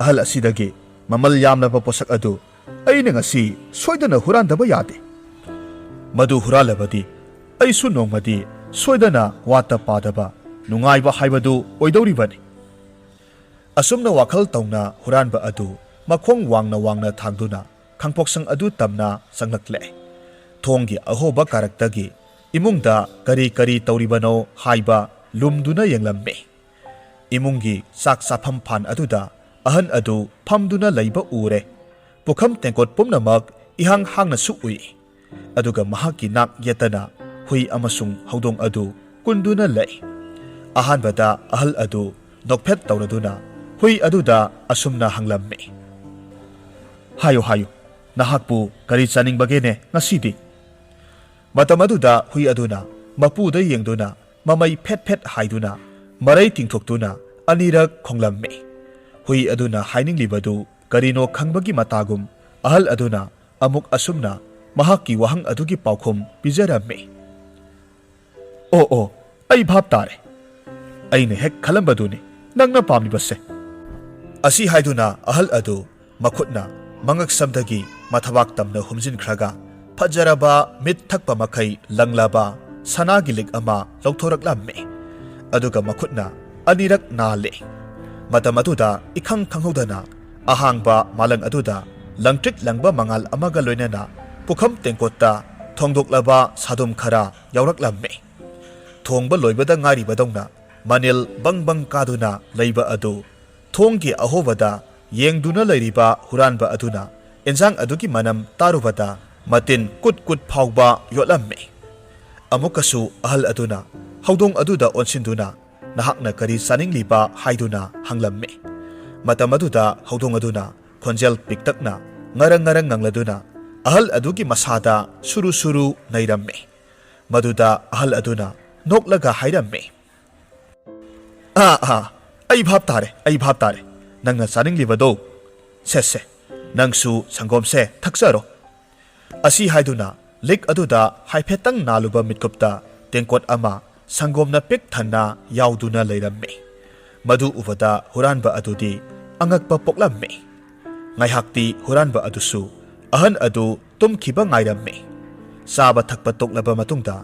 ꯑꯍꯜ ꯑꯁꯤꯗꯒꯤ ꯃꯃꯜ ꯌꯥꯝꯂꯕ ꯄꯣꯠꯁꯛ ꯑꯗꯨ ꯑꯩꯅ ꯉꯁꯤ ꯁꯣꯏꯗꯅ ꯍꯨꯔꯥꯟꯗꯕ ꯌꯥꯗꯦ꯫ ꯃꯗꯨ ꯍꯨꯔꯥꯜꯂꯕꯗꯤ ꯑꯩꯁꯨ ꯅꯣꯡꯃꯗꯤ ꯁꯣꯏꯗꯅ ꯋꯥꯠꯇ ꯄꯥꯗꯕ ꯅꯨꯡꯉꯥꯏꯕ ꯍꯥꯏꯕꯗꯨ ꯑꯣꯏꯗꯧꯔꯤꯕꯅꯤ"꯫ ꯑꯁꯨꯝꯅ ꯋꯥꯈꯜ ꯇꯧꯅ ꯍꯨꯔꯥꯟꯕ ꯑꯗꯨ ꯃꯈꯣꯡ ꯋꯥꯡꯅ ꯋꯥꯡꯅ ꯊꯥꯡꯗꯨꯅ ꯈꯥꯡꯄꯣꯛꯁꯪ ꯑꯗꯨ ꯇꯝꯅ ꯆꯪꯂꯛꯂꯦ꯫ ꯊꯣꯡꯒꯤ ꯑꯍꯣꯕ ꯀꯥꯔꯛꯇꯒꯤ ꯏꯃꯨꯡꯗ ꯀꯔꯤ ꯀꯔꯤ ꯇꯧꯔꯤꯕꯅꯣ ꯍꯥꯏꯕ ꯂꯨꯝꯗꯨꯅ ꯌꯦꯡꯂꯝꯃꯤ꯫ ꯏꯃꯨꯡꯒꯤ ꯆꯥꯛ ꯆꯥꯐꯝ ꯐꯥꯟ ꯑꯗꯨꯗ ꯑꯍꯟ ꯑꯗꯨ ꯐꯝꯗꯨꯅ ꯂꯩꯕ ꯎꯔꯦ꯫ ꯄꯨꯈꯝ ꯇꯦꯡꯀꯣꯠ ꯄꯨꯝꯅꯃꯛ ꯏꯍꯥꯡ ꯍꯥꯡꯅꯁꯨ ꯎꯏ꯫ ꯑꯗꯨꯒ ꯃꯍꯥꯛꯀꯤ ꯅꯥꯛ ꯌꯦꯠꯇꯅ ꯍꯨꯏ ꯑꯃꯁꯨꯡ ꯍꯧꯗꯣꯡ ꯑꯗꯨ ꯀꯨꯟꯗꯨꯅ ꯂꯩ꯫ ꯑꯍꯥꯟꯕꯗ ꯑꯍꯜ ꯑꯗꯨ ꯅꯣꯛꯐꯦꯠ ꯇꯧꯔꯗꯨꯅ ꯍꯨꯏ ꯑꯗꯨꯗ ꯑꯁꯨꯝꯅ ꯍꯪꯂꯝꯃꯤ, "ꯍꯥꯏꯌꯨ, ꯍꯥꯏꯌꯨ, ꯅꯍꯥꯛꯄꯨ ꯀꯔꯤ ꯆꯥꯅꯤꯡꯕꯒꯦꯅꯦ ꯉꯁꯤꯗꯤ?" ꯃꯇꯝ ꯑꯗꯨꯗ ꯍꯨꯏ ꯑꯗꯨꯅ ꯃꯄꯨꯗ ꯌꯦꯡꯗꯨꯅ ꯃꯃꯩ ꯐꯦꯠ ꯐꯦꯠ ꯍꯥꯏꯗꯨꯅ ꯃꯔꯩ ꯇꯤꯡꯊꯣꯛꯇꯨꯅ ꯑꯅꯤꯔꯛ ꯈꯣꯡꯂꯝꯃꯤ꯫ ꯍꯨꯏ ꯑꯗꯨꯅ ꯍꯥꯏꯅꯤꯡꯂꯤꯕꯗꯨ ꯀꯔꯤꯅꯣ ꯈꯪꯕꯒꯤ ꯃꯇꯥꯒꯨꯝ ꯑꯍꯜ ꯑꯗꯨꯅ ꯑꯃꯨꯛ ꯑꯁꯨꯝꯅ ꯃꯍꯥꯛꯀꯤ ꯋꯥꯍꯪ ꯑꯗꯨꯒꯤ ꯄꯥꯎꯈꯨꯝ ꯄꯤꯖꯔꯝꯃꯤ, "ꯑꯣ, ꯑꯣ, ꯑꯩ ꯚꯥꯞ ꯇꯥꯔꯦ꯫ ꯑꯩꯅ ꯍꯦꯛ ꯈꯜꯂꯝꯕꯗꯨꯅꯤ ꯅꯪꯅ ꯄꯥꯝꯂꯤꯕꯁꯦ"꯫ ꯑꯁꯤ ꯍꯥꯏꯗꯨꯅ ꯑꯍꯜ ꯑꯗꯨ ꯃꯈꯨꯠꯅ ꯃꯉꯛꯁꯝꯗꯒꯤ ꯃꯊꯕꯥꯛ ꯇꯝꯅ ꯍꯨꯝꯖꯤꯟꯈ꯭ꯔꯒ ꯐꯖꯔꯕ ꯃꯤꯠ ꯊꯛꯄ ꯃꯈꯩ ꯂꯪꯂꯕ ꯁꯅꯥꯒꯤ ꯂꯤꯛ ꯑꯃ ꯂꯧꯊꯣꯔꯛꯂꯝꯃꯤ꯫ ꯑꯗꯨꯒ ꯃꯈꯨꯠꯅ ꯑꯅꯤꯔꯛ ꯅꯥꯜꯂꯤ꯫ ꯃꯇꯝ ꯑꯗꯨꯗ ꯏꯈꯪ ꯈꯪꯍꯧꯗꯅ ꯑꯍꯥꯡꯕ ꯃꯥꯂꯪ ꯑꯗꯨꯗ ꯂꯪꯇ꯭ꯔꯤꯛ ꯂꯪꯕ ꯃꯉꯥꯜ ꯑꯃꯒ ꯂꯣꯏꯅꯅ ꯄꯨꯈꯝ ꯇꯦꯡꯀꯣꯠꯇ ꯊꯣꯡꯗꯣꯛꯂꯕ ꯁꯥꯗꯣꯝ ꯈꯔ ꯌꯥꯎꯔꯛꯂꯝꯃꯤ꯫ ꯊꯣꯡꯕ ꯂꯣꯏꯕꯗ ꯉꯥꯏꯔꯤꯕꯗꯧꯅ ꯃꯅꯤꯜ ꯕꯪ ꯕꯪ ꯀꯥꯗꯨꯅ ꯂꯩꯕ ꯑꯗꯨ ꯊꯣꯡꯒꯤ ꯑꯍꯣꯕꯗ ꯌꯦꯡꯗꯨꯅ ꯂꯩꯔꯤꯕ ꯍꯨꯔꯥꯟꯕ ꯑꯗꯨꯅ ꯏꯟꯁꯥꯡ ꯑꯗꯨꯒꯤ ꯃꯅꯝ ꯇꯥꯔꯨꯕꯗ ꯃꯇꯤꯟ ꯀꯨꯠ ꯀꯨꯠ ꯐꯥꯎꯕ ꯌꯣꯠꯂꯝꯃꯤ꯫ ꯑꯃꯨꯛꯀꯁꯨ ꯑꯍꯜ ꯑꯗꯨꯅ ꯍꯧꯗꯣꯡ ꯑꯗꯨꯗ ꯑꯣꯟꯁꯤꯟꯗꯨꯅ, "ꯅꯍꯥꯛꯅ ꯀꯔꯤ ꯆꯥꯅꯤꯡꯂꯤꯕ?" ꯍꯥꯏꯗꯨꯅ ꯍꯪꯂꯝꯃꯤ꯫ ꯃꯇꯝ ꯑꯗꯨꯗ ꯍꯧꯗꯣꯡ ꯑꯗꯨꯅ ꯈꯣꯟꯖꯦꯜ ꯄꯤꯛꯇꯛꯅ ꯉꯔꯪ ꯉꯔꯪ ꯉꯪꯂꯗꯨꯅ ꯑꯍꯜ ꯑꯗꯨꯒꯤ ꯃꯁꯥꯗ ꯁꯨꯔꯨ ꯁꯨꯔꯨ ꯅꯩꯔꯝꯃꯤ꯫ ꯃꯗꯨꯗ ꯑꯍꯜ ꯑꯗꯨꯅ ꯅꯣꯛꯂꯒ ꯍꯥꯏꯔꯝꯃꯤ, "ꯑꯥ, ꯑꯥ, ꯑꯩ ꯚꯥꯞ ꯇꯥꯔꯦ, ꯑꯩ ꯚꯥꯞ ꯇꯥꯔꯦ꯫ ꯅꯪꯅ ꯆꯥꯅꯤꯡꯂꯤꯕꯗꯣ꯫ ꯁꯦ, ꯁꯦ, ꯅꯪꯁꯨ ꯁꯪꯒꯣꯝꯁꯦ ꯊꯛꯆꯔꯣ"꯫ ꯑꯁꯤ ꯍꯥꯏꯗꯨꯅ ꯂꯤꯛ ꯑꯗꯨꯗ ꯍꯥꯏꯐꯦꯠꯇꯪ ꯅꯥꯜꯂꯨꯕ ꯃꯤꯠꯀꯨꯞꯇ ꯇꯦꯡꯀꯣꯠ ꯑꯃ ꯁꯪꯒꯣꯝꯅ ꯄꯤꯛ ꯊꯟꯅ ꯌꯥꯎꯗꯨꯅ ꯂꯩꯔꯝꯃꯤ꯫ ꯃꯗꯨ ꯎꯕꯗ ꯍꯨꯔꯥꯟꯕ ꯑꯗꯨꯗꯤ ꯑꯉꯛꯄ ꯄꯣꯛꯂꯝꯃꯤ꯫ ꯉꯥꯏꯍꯥꯛꯇꯤ ꯍꯨꯔꯥꯟꯕ ꯑꯗꯨꯁꯨ ꯑꯍꯟ ꯑꯗꯨ ꯇꯨꯝꯈꯤꯕ ꯉꯥꯏꯔꯝꯃꯤ꯫ ꯆꯥꯕ ꯊꯛꯄ ꯇꯣꯛꯂꯕ ꯃꯇꯨꯡꯗ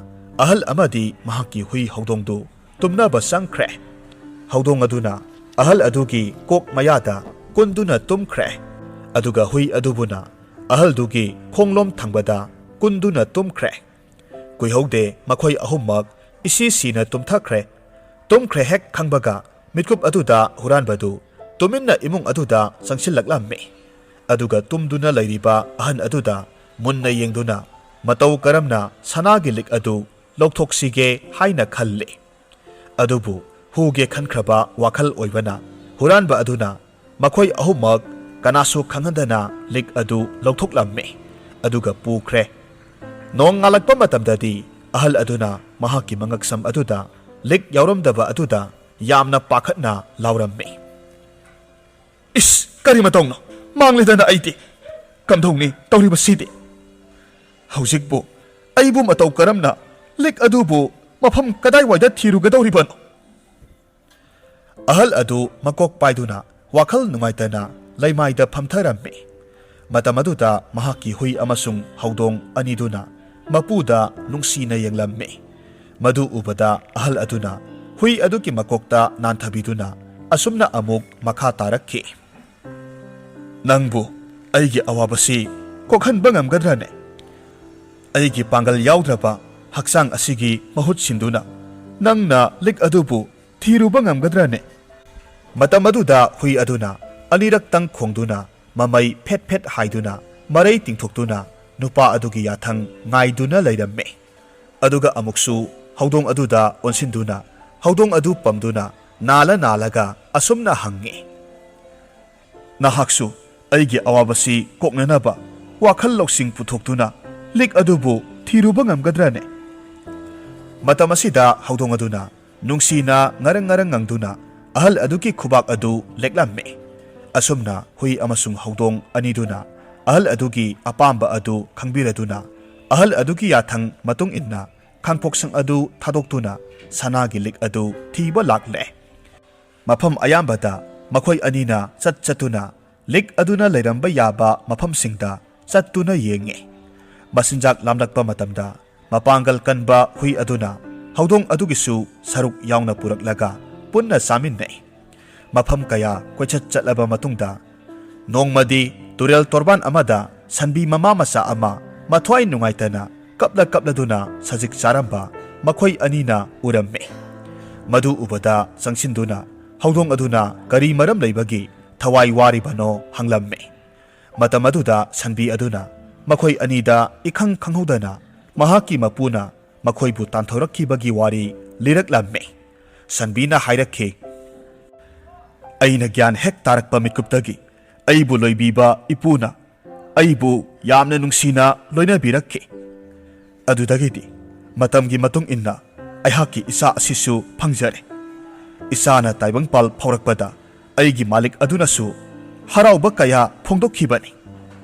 ꯑꯍꯜ ꯑꯃꯗꯤ ꯃꯍꯥꯛꯀꯤ ꯍꯨꯏ ꯍꯧꯗꯣꯡꯗꯨ ꯇꯨꯝꯅꯕ ꯆꯪꯈ꯭ꯔꯦ꯫ ꯍꯧꯗꯣꯡ ꯑꯗꯨꯅ ꯑꯍꯜ ꯑꯗꯨꯒꯤ ꯀꯣꯛ ꯃꯌꯥꯗ ꯀꯨꯟꯗꯨꯅ ꯇꯨꯝꯈ꯭ꯔꯦ꯫ ꯑꯗꯨꯒ ꯍꯨꯏ ꯑꯗꯨꯕꯨꯅ ꯑꯍꯜꯗꯨꯒꯤ ꯈꯣꯡꯂꯣꯝ ꯊꯪꯕꯗ ꯀꯨꯟꯗꯨꯅ ꯇꯨꯝꯈ꯭ꯔꯦ꯫ ꯀꯨꯏꯍꯧꯗꯦ ꯃꯈꯣꯏ ꯑꯍꯨꯝꯃꯛ ꯏꯁꯤ ꯁꯤꯅ ꯇꯨꯝꯊꯈ꯭ꯔꯦ꯫ ꯇꯨꯝꯈ꯭ꯔꯦ ꯍꯦꯛ ꯈꯪꯕꯒ ꯃꯤꯠꯀꯨꯞ ꯑꯗꯨꯗ ꯍꯨꯔꯥꯟꯕꯗꯨ ꯇꯨꯃꯤꯟꯅ ꯏꯃꯨꯡ ꯑꯗꯨꯗ ꯆꯪꯁꯤꯜꯂꯛꯂꯝꯃꯤ꯫ ꯑꯗꯨꯒ ꯇꯨꯝꯗꯨꯅ ꯂꯩꯔꯤꯕ ꯑꯍꯟ ꯑꯗꯨꯗ ꯃꯨꯟꯅ ꯌꯦꯡꯗꯨꯅ ꯃꯇꯧ ꯀꯔꯝꯅ ꯁꯅꯥꯒꯤ ꯂꯤꯛ ꯑꯗꯨ ꯂꯧꯊꯣꯛꯁꯤꯒꯦ ꯍꯥꯏꯅ ꯈꯜꯂꯤ꯫ ꯑꯗꯨꯕꯨ ꯍꯨꯒꯦ ꯈꯟꯈ꯭ꯔꯕ ꯋꯥꯈꯜ ꯑꯣꯏꯕꯅ ꯍꯨꯔꯥꯟꯕ ꯑꯗꯨꯅ ꯃꯈꯣꯏ ꯑꯍꯨꯝꯃꯛ ꯀꯅꯥꯁꯨ ꯈꯪꯍꯟꯗꯅ ꯂꯤꯛ ꯑꯗꯨ ꯂꯧꯊꯣꯛꯂꯝꯃꯤ꯫ ꯑꯗꯨꯒ ꯄꯨꯈ꯭ꯔꯦ꯫ ꯅꯣꯡ ꯉꯥꯜꯂꯛꯄ ꯃꯇꯝꯗꯗꯤ ꯑꯍꯜ ꯑꯗꯨꯅ ꯃꯍꯥꯛꯀꯤ ꯃꯉꯛꯁꯝ ꯑꯗꯨꯗ ꯂꯤꯛ ꯌꯥꯎꯔꯝꯗꯕ ꯑꯗꯨꯗ ꯌꯥꯝꯅ ꯄꯥꯈꯠꯅ ꯂꯥꯎꯔꯝꯃꯤ꯫ "ꯏꯁ, ꯀꯔꯤ ꯃꯇꯧꯅꯣ? ꯃꯥꯡꯂꯦꯗꯅ ꯑꯩꯗꯤ꯫ ꯀꯝꯗꯧꯅꯤ ꯇꯧꯔꯤꯕꯁꯤꯗꯤ? ꯍꯧꯖꯤꯛꯄꯨ ꯑꯩꯕꯨ ꯃꯇꯧ ꯀꯔꯝꯅ, ꯂꯤꯛ ꯑꯗꯨꯕꯨ ꯃꯐꯝ ꯀꯗꯥꯏꯋꯥꯏꯗ ꯊꯤꯔꯨꯒꯗꯧꯔꯤꯕꯅꯣ?" ꯑꯍꯜ ꯑꯗꯨ ꯃꯀꯣꯛ ꯄꯥꯏꯗꯨꯅ ꯋꯥꯈꯜ ꯅꯨꯡꯉꯥꯏꯇꯅ ꯂꯩꯃꯥꯏꯗ ꯐꯝꯊꯔꯝꯃꯤ꯫ ꯃꯇꯝ ꯑꯗꯨꯗ ꯃꯍꯥꯛꯀꯤ ꯍꯨꯏ ꯑꯃꯁꯨꯡ ꯍꯧꯗꯣꯡ ꯑꯅꯤꯗꯨꯅ ꯃꯄꯨꯗ ꯅꯨꯡꯁꯤꯅ ꯌꯦꯡꯂꯝꯃꯤ꯫ ꯃꯗꯨ ꯎꯕꯗ ꯑꯍꯜ ꯑꯗꯨꯅ ꯍꯨꯏ ꯑꯗꯨꯒꯤ ꯃꯀꯣꯛꯇ ꯅꯥꯟꯊꯕꯤꯗꯨꯅ ꯑꯁꯨꯝꯅ ꯑꯃꯨꯛ ꯃꯈꯥ ꯇꯥꯔꯛꯈꯤ, "ꯅꯪꯕꯨ ꯑꯩꯒꯤ ꯑꯋꯥꯕꯁꯤ ꯀꯣꯛꯍꯟꯕ ꯉꯝꯒꯗ꯭ꯔꯅꯦ? ꯑꯩꯒꯤ ꯄꯥꯡꯒꯜ ꯌꯥꯎꯗ꯭ꯔꯕ ꯍꯛꯆꯥꯡ ꯑꯁꯤꯒꯤ ꯃꯍꯨꯠ ꯁꯤꯟꯗꯨꯅ ꯅꯪꯅ ꯂꯤꯛ ꯑꯗꯨꯕꯨ ꯊꯤꯔꯨꯕ ꯉꯝꯒꯗ꯭ꯔꯅꯦ?" ꯃꯇꯝ ꯑꯗꯨꯗ ꯍꯨꯏ ꯑꯗꯨꯅ ꯑꯅꯤꯔꯛꯇꯪ ꯈꯣꯡꯗꯨꯅ, ꯃꯃꯩ ꯐꯦꯠ ꯐꯦꯠ ꯍꯥꯏꯗꯨꯅ, ꯃꯔꯩ ꯇꯤꯡꯊꯣꯛꯇꯨꯅ ꯅꯨꯄꯥ ꯑꯗꯨꯒꯤ ꯌꯥꯊꯪ ꯉꯥꯏꯗꯨꯅ ꯂꯩꯔꯝꯃꯦ꯫ ꯑꯗꯨꯒ ꯑꯃꯨꯛꯁꯨ ꯍꯧꯗꯣꯡ ꯑꯗꯨꯗ ꯑꯣꯟꯁꯤꯟꯗꯨꯅ, ꯍꯧꯗꯣꯡ ꯑꯗꯨ ꯄꯝꯗꯨꯅ, ꯅꯥꯜꯂ ꯅꯥꯜꯂꯒ ꯑꯁꯨꯝꯅ ꯍꯪꯉꯤ, "ꯅꯍꯥꯛꯁꯨ ꯑꯩꯒꯤ ꯑꯋꯥꯕꯁꯤ ꯀꯣꯛꯅꯅꯕ ꯋꯥꯈꯜ ꯂꯧꯁꯤꯡ ꯄꯨꯊꯣꯛꯇꯨꯅ ꯂꯤꯛ ꯑꯗꯨꯕꯨ ꯊꯤꯔꯨꯕ ꯉꯝꯒꯗ꯭ꯔꯅꯦ?" ꯃꯇꯝ ꯑꯁꯤꯗ ꯍꯧꯗꯣꯡ ꯑꯗꯨꯅ ꯅꯨꯡꯁꯤꯅ ꯉꯔꯪ ꯉꯔꯪ ꯉꯪꯗꯨꯅ ꯑꯍꯜ ꯑꯗꯨꯒꯤ ꯈꯨꯕꯥꯛ ꯑꯗꯨ ꯂꯦꯛꯂꯝꯃꯤ꯫ ꯑꯁꯨꯝꯅ ꯍꯨꯏ ꯑꯃꯁꯨꯡ ꯍꯧꯗꯣꯡ ꯑꯅꯤꯗꯨꯅ ꯑꯍꯜ ꯑꯗꯨꯒꯤ ꯑꯄꯥꯝꯕ ꯑꯗꯨ ꯈꯪꯕꯤꯔꯗꯨꯅ, ꯑꯍꯜ ꯑꯗꯨꯒꯤ ꯌꯥꯊꯪ ꯃꯇꯨꯡ ꯏꯟꯅ ꯈꯥꯡꯄꯣꯛꯁꯪ ꯑꯗꯨ ꯊꯥꯗꯣꯛꯇꯨꯅ ꯁꯅꯥꯒꯤ ꯂꯤꯛ ꯑꯗꯨ ꯊꯤꯕ ꯂꯥꯛꯂꯦ꯫ ꯃꯐꯝ ꯑꯌꯥꯝꯕꯗ ꯃꯈꯣꯏ ꯑꯅꯤꯅ ꯆꯠ ꯆꯠꯇꯨꯅ ꯂꯤꯛ ꯑꯗꯨꯅ ꯂꯩꯔꯝꯕ ꯌꯥꯕ ꯃꯐꯝꯁꯤꯡꯗ ꯆꯠꯇꯨꯅ ꯌꯦꯡꯉꯤ꯫ ꯃꯆꯤꯟꯖꯥꯛ ꯂꯥꯝꯂꯛꯄ ꯃꯇꯝꯗ ꯃꯄꯥꯡꯒꯜ ꯀꯟꯕ ꯍꯨꯏ ꯑꯗꯨꯅ ꯍꯧꯗꯣꯡ ꯑꯗꯨꯒꯤꯁꯨ ꯁꯔꯨꯛ ꯌꯥꯎꯅ ꯄꯨꯔꯛꯂꯒ ꯄꯨꯟꯅ ꯆꯥꯃꯤꯟꯅꯩ꯫ ꯃꯐꯝ ꯀꯌꯥ ꯀꯣꯏꯆꯠ ꯆꯠꯂꯕ ꯃꯇꯨꯡꯗ, ꯅꯣꯡꯃꯗꯤ ꯇꯨꯔꯦꯜ ꯇꯣꯔꯕꯥꯟ ꯑꯃꯗ ꯁꯟꯕꯤ ꯃꯃꯥ ꯃꯆꯥ ꯑꯃ ꯃꯊ꯭ꯋꯥꯏ ꯅꯨꯡꯉꯥꯏꯇꯅ ꯀꯞꯂ ꯀꯞꯂꯗꯨꯅ ꯁꯖꯤꯛ ꯆꯥꯔꯝꯕ ꯃꯈꯣꯏ ꯑꯅꯤꯅ ꯎꯔꯝꯃꯤ꯫ ꯃꯗꯨ ꯎꯕꯗ ꯆꯪꯁꯤꯟꯗꯨꯅ ꯍꯧꯗꯣꯡ ꯑꯗꯨꯅ ꯀꯔꯤ ꯃꯔꯝ ꯂꯩꯕꯒꯤ ꯊꯋꯥꯏ ꯋꯥꯔꯤꯕꯅꯣ ꯍꯪꯂꯝꯃꯤ꯫ ꯃꯇꯝ ꯑꯗꯨꯗ ꯁꯟꯕꯤ ꯑꯗꯨꯅ ꯃꯈꯣꯏ ꯑꯅꯤꯗ ꯏꯈꯪ ꯈꯪꯍꯧꯗꯅ ꯃꯍꯥꯛꯀꯤ ꯃꯄꯨꯅ ꯃꯈꯣꯏꯕꯨ ꯇꯥꯟꯊꯣꯔꯛꯈꯤꯕꯒꯤ ꯋꯥꯔꯤ ꯂꯤꯔꯛꯂꯝꯃꯤ꯫ ꯁꯟꯕꯤꯅ ꯍꯥꯏꯔꯛꯈꯤ, "ꯑꯩꯅ ꯒ꯭ꯌꯥꯟ ꯍꯦꯛ ꯇꯥꯔꯛꯄ ꯃꯤꯀꯨꯞꯇꯒꯤ ꯑꯩꯕꯨ ꯂꯣꯏꯕꯤꯕ ꯏꯄꯨꯅ ꯑꯩꯕꯨ ꯌꯥꯝꯅ ꯅꯨꯡꯁꯤꯅ ꯂꯣꯏꯅꯕꯤꯔꯛꯈꯤ꯫ ꯑꯗꯨꯗꯒꯤꯗꯤ ꯃꯇꯝꯒꯤ ꯃꯇꯨꯡ ꯏꯟꯅ ꯑꯩꯍꯥꯛꯀꯤ ꯏꯆꯥ ꯑꯁꯤꯁꯨ ꯐꯪꯖꯔꯦ꯫ ꯏꯆꯥꯅ ꯇꯥꯏꯕꯪꯄꯥꯜ ꯐꯥꯎꯔꯛꯄꯗ ꯑꯩꯒꯤ ꯃꯥꯂꯤꯛ ꯑꯗꯨꯅꯁꯨ ꯍꯔꯥꯎꯕ ꯀꯌꯥ ꯐꯣꯡꯗꯣꯛꯈꯤꯕꯅꯤ꯫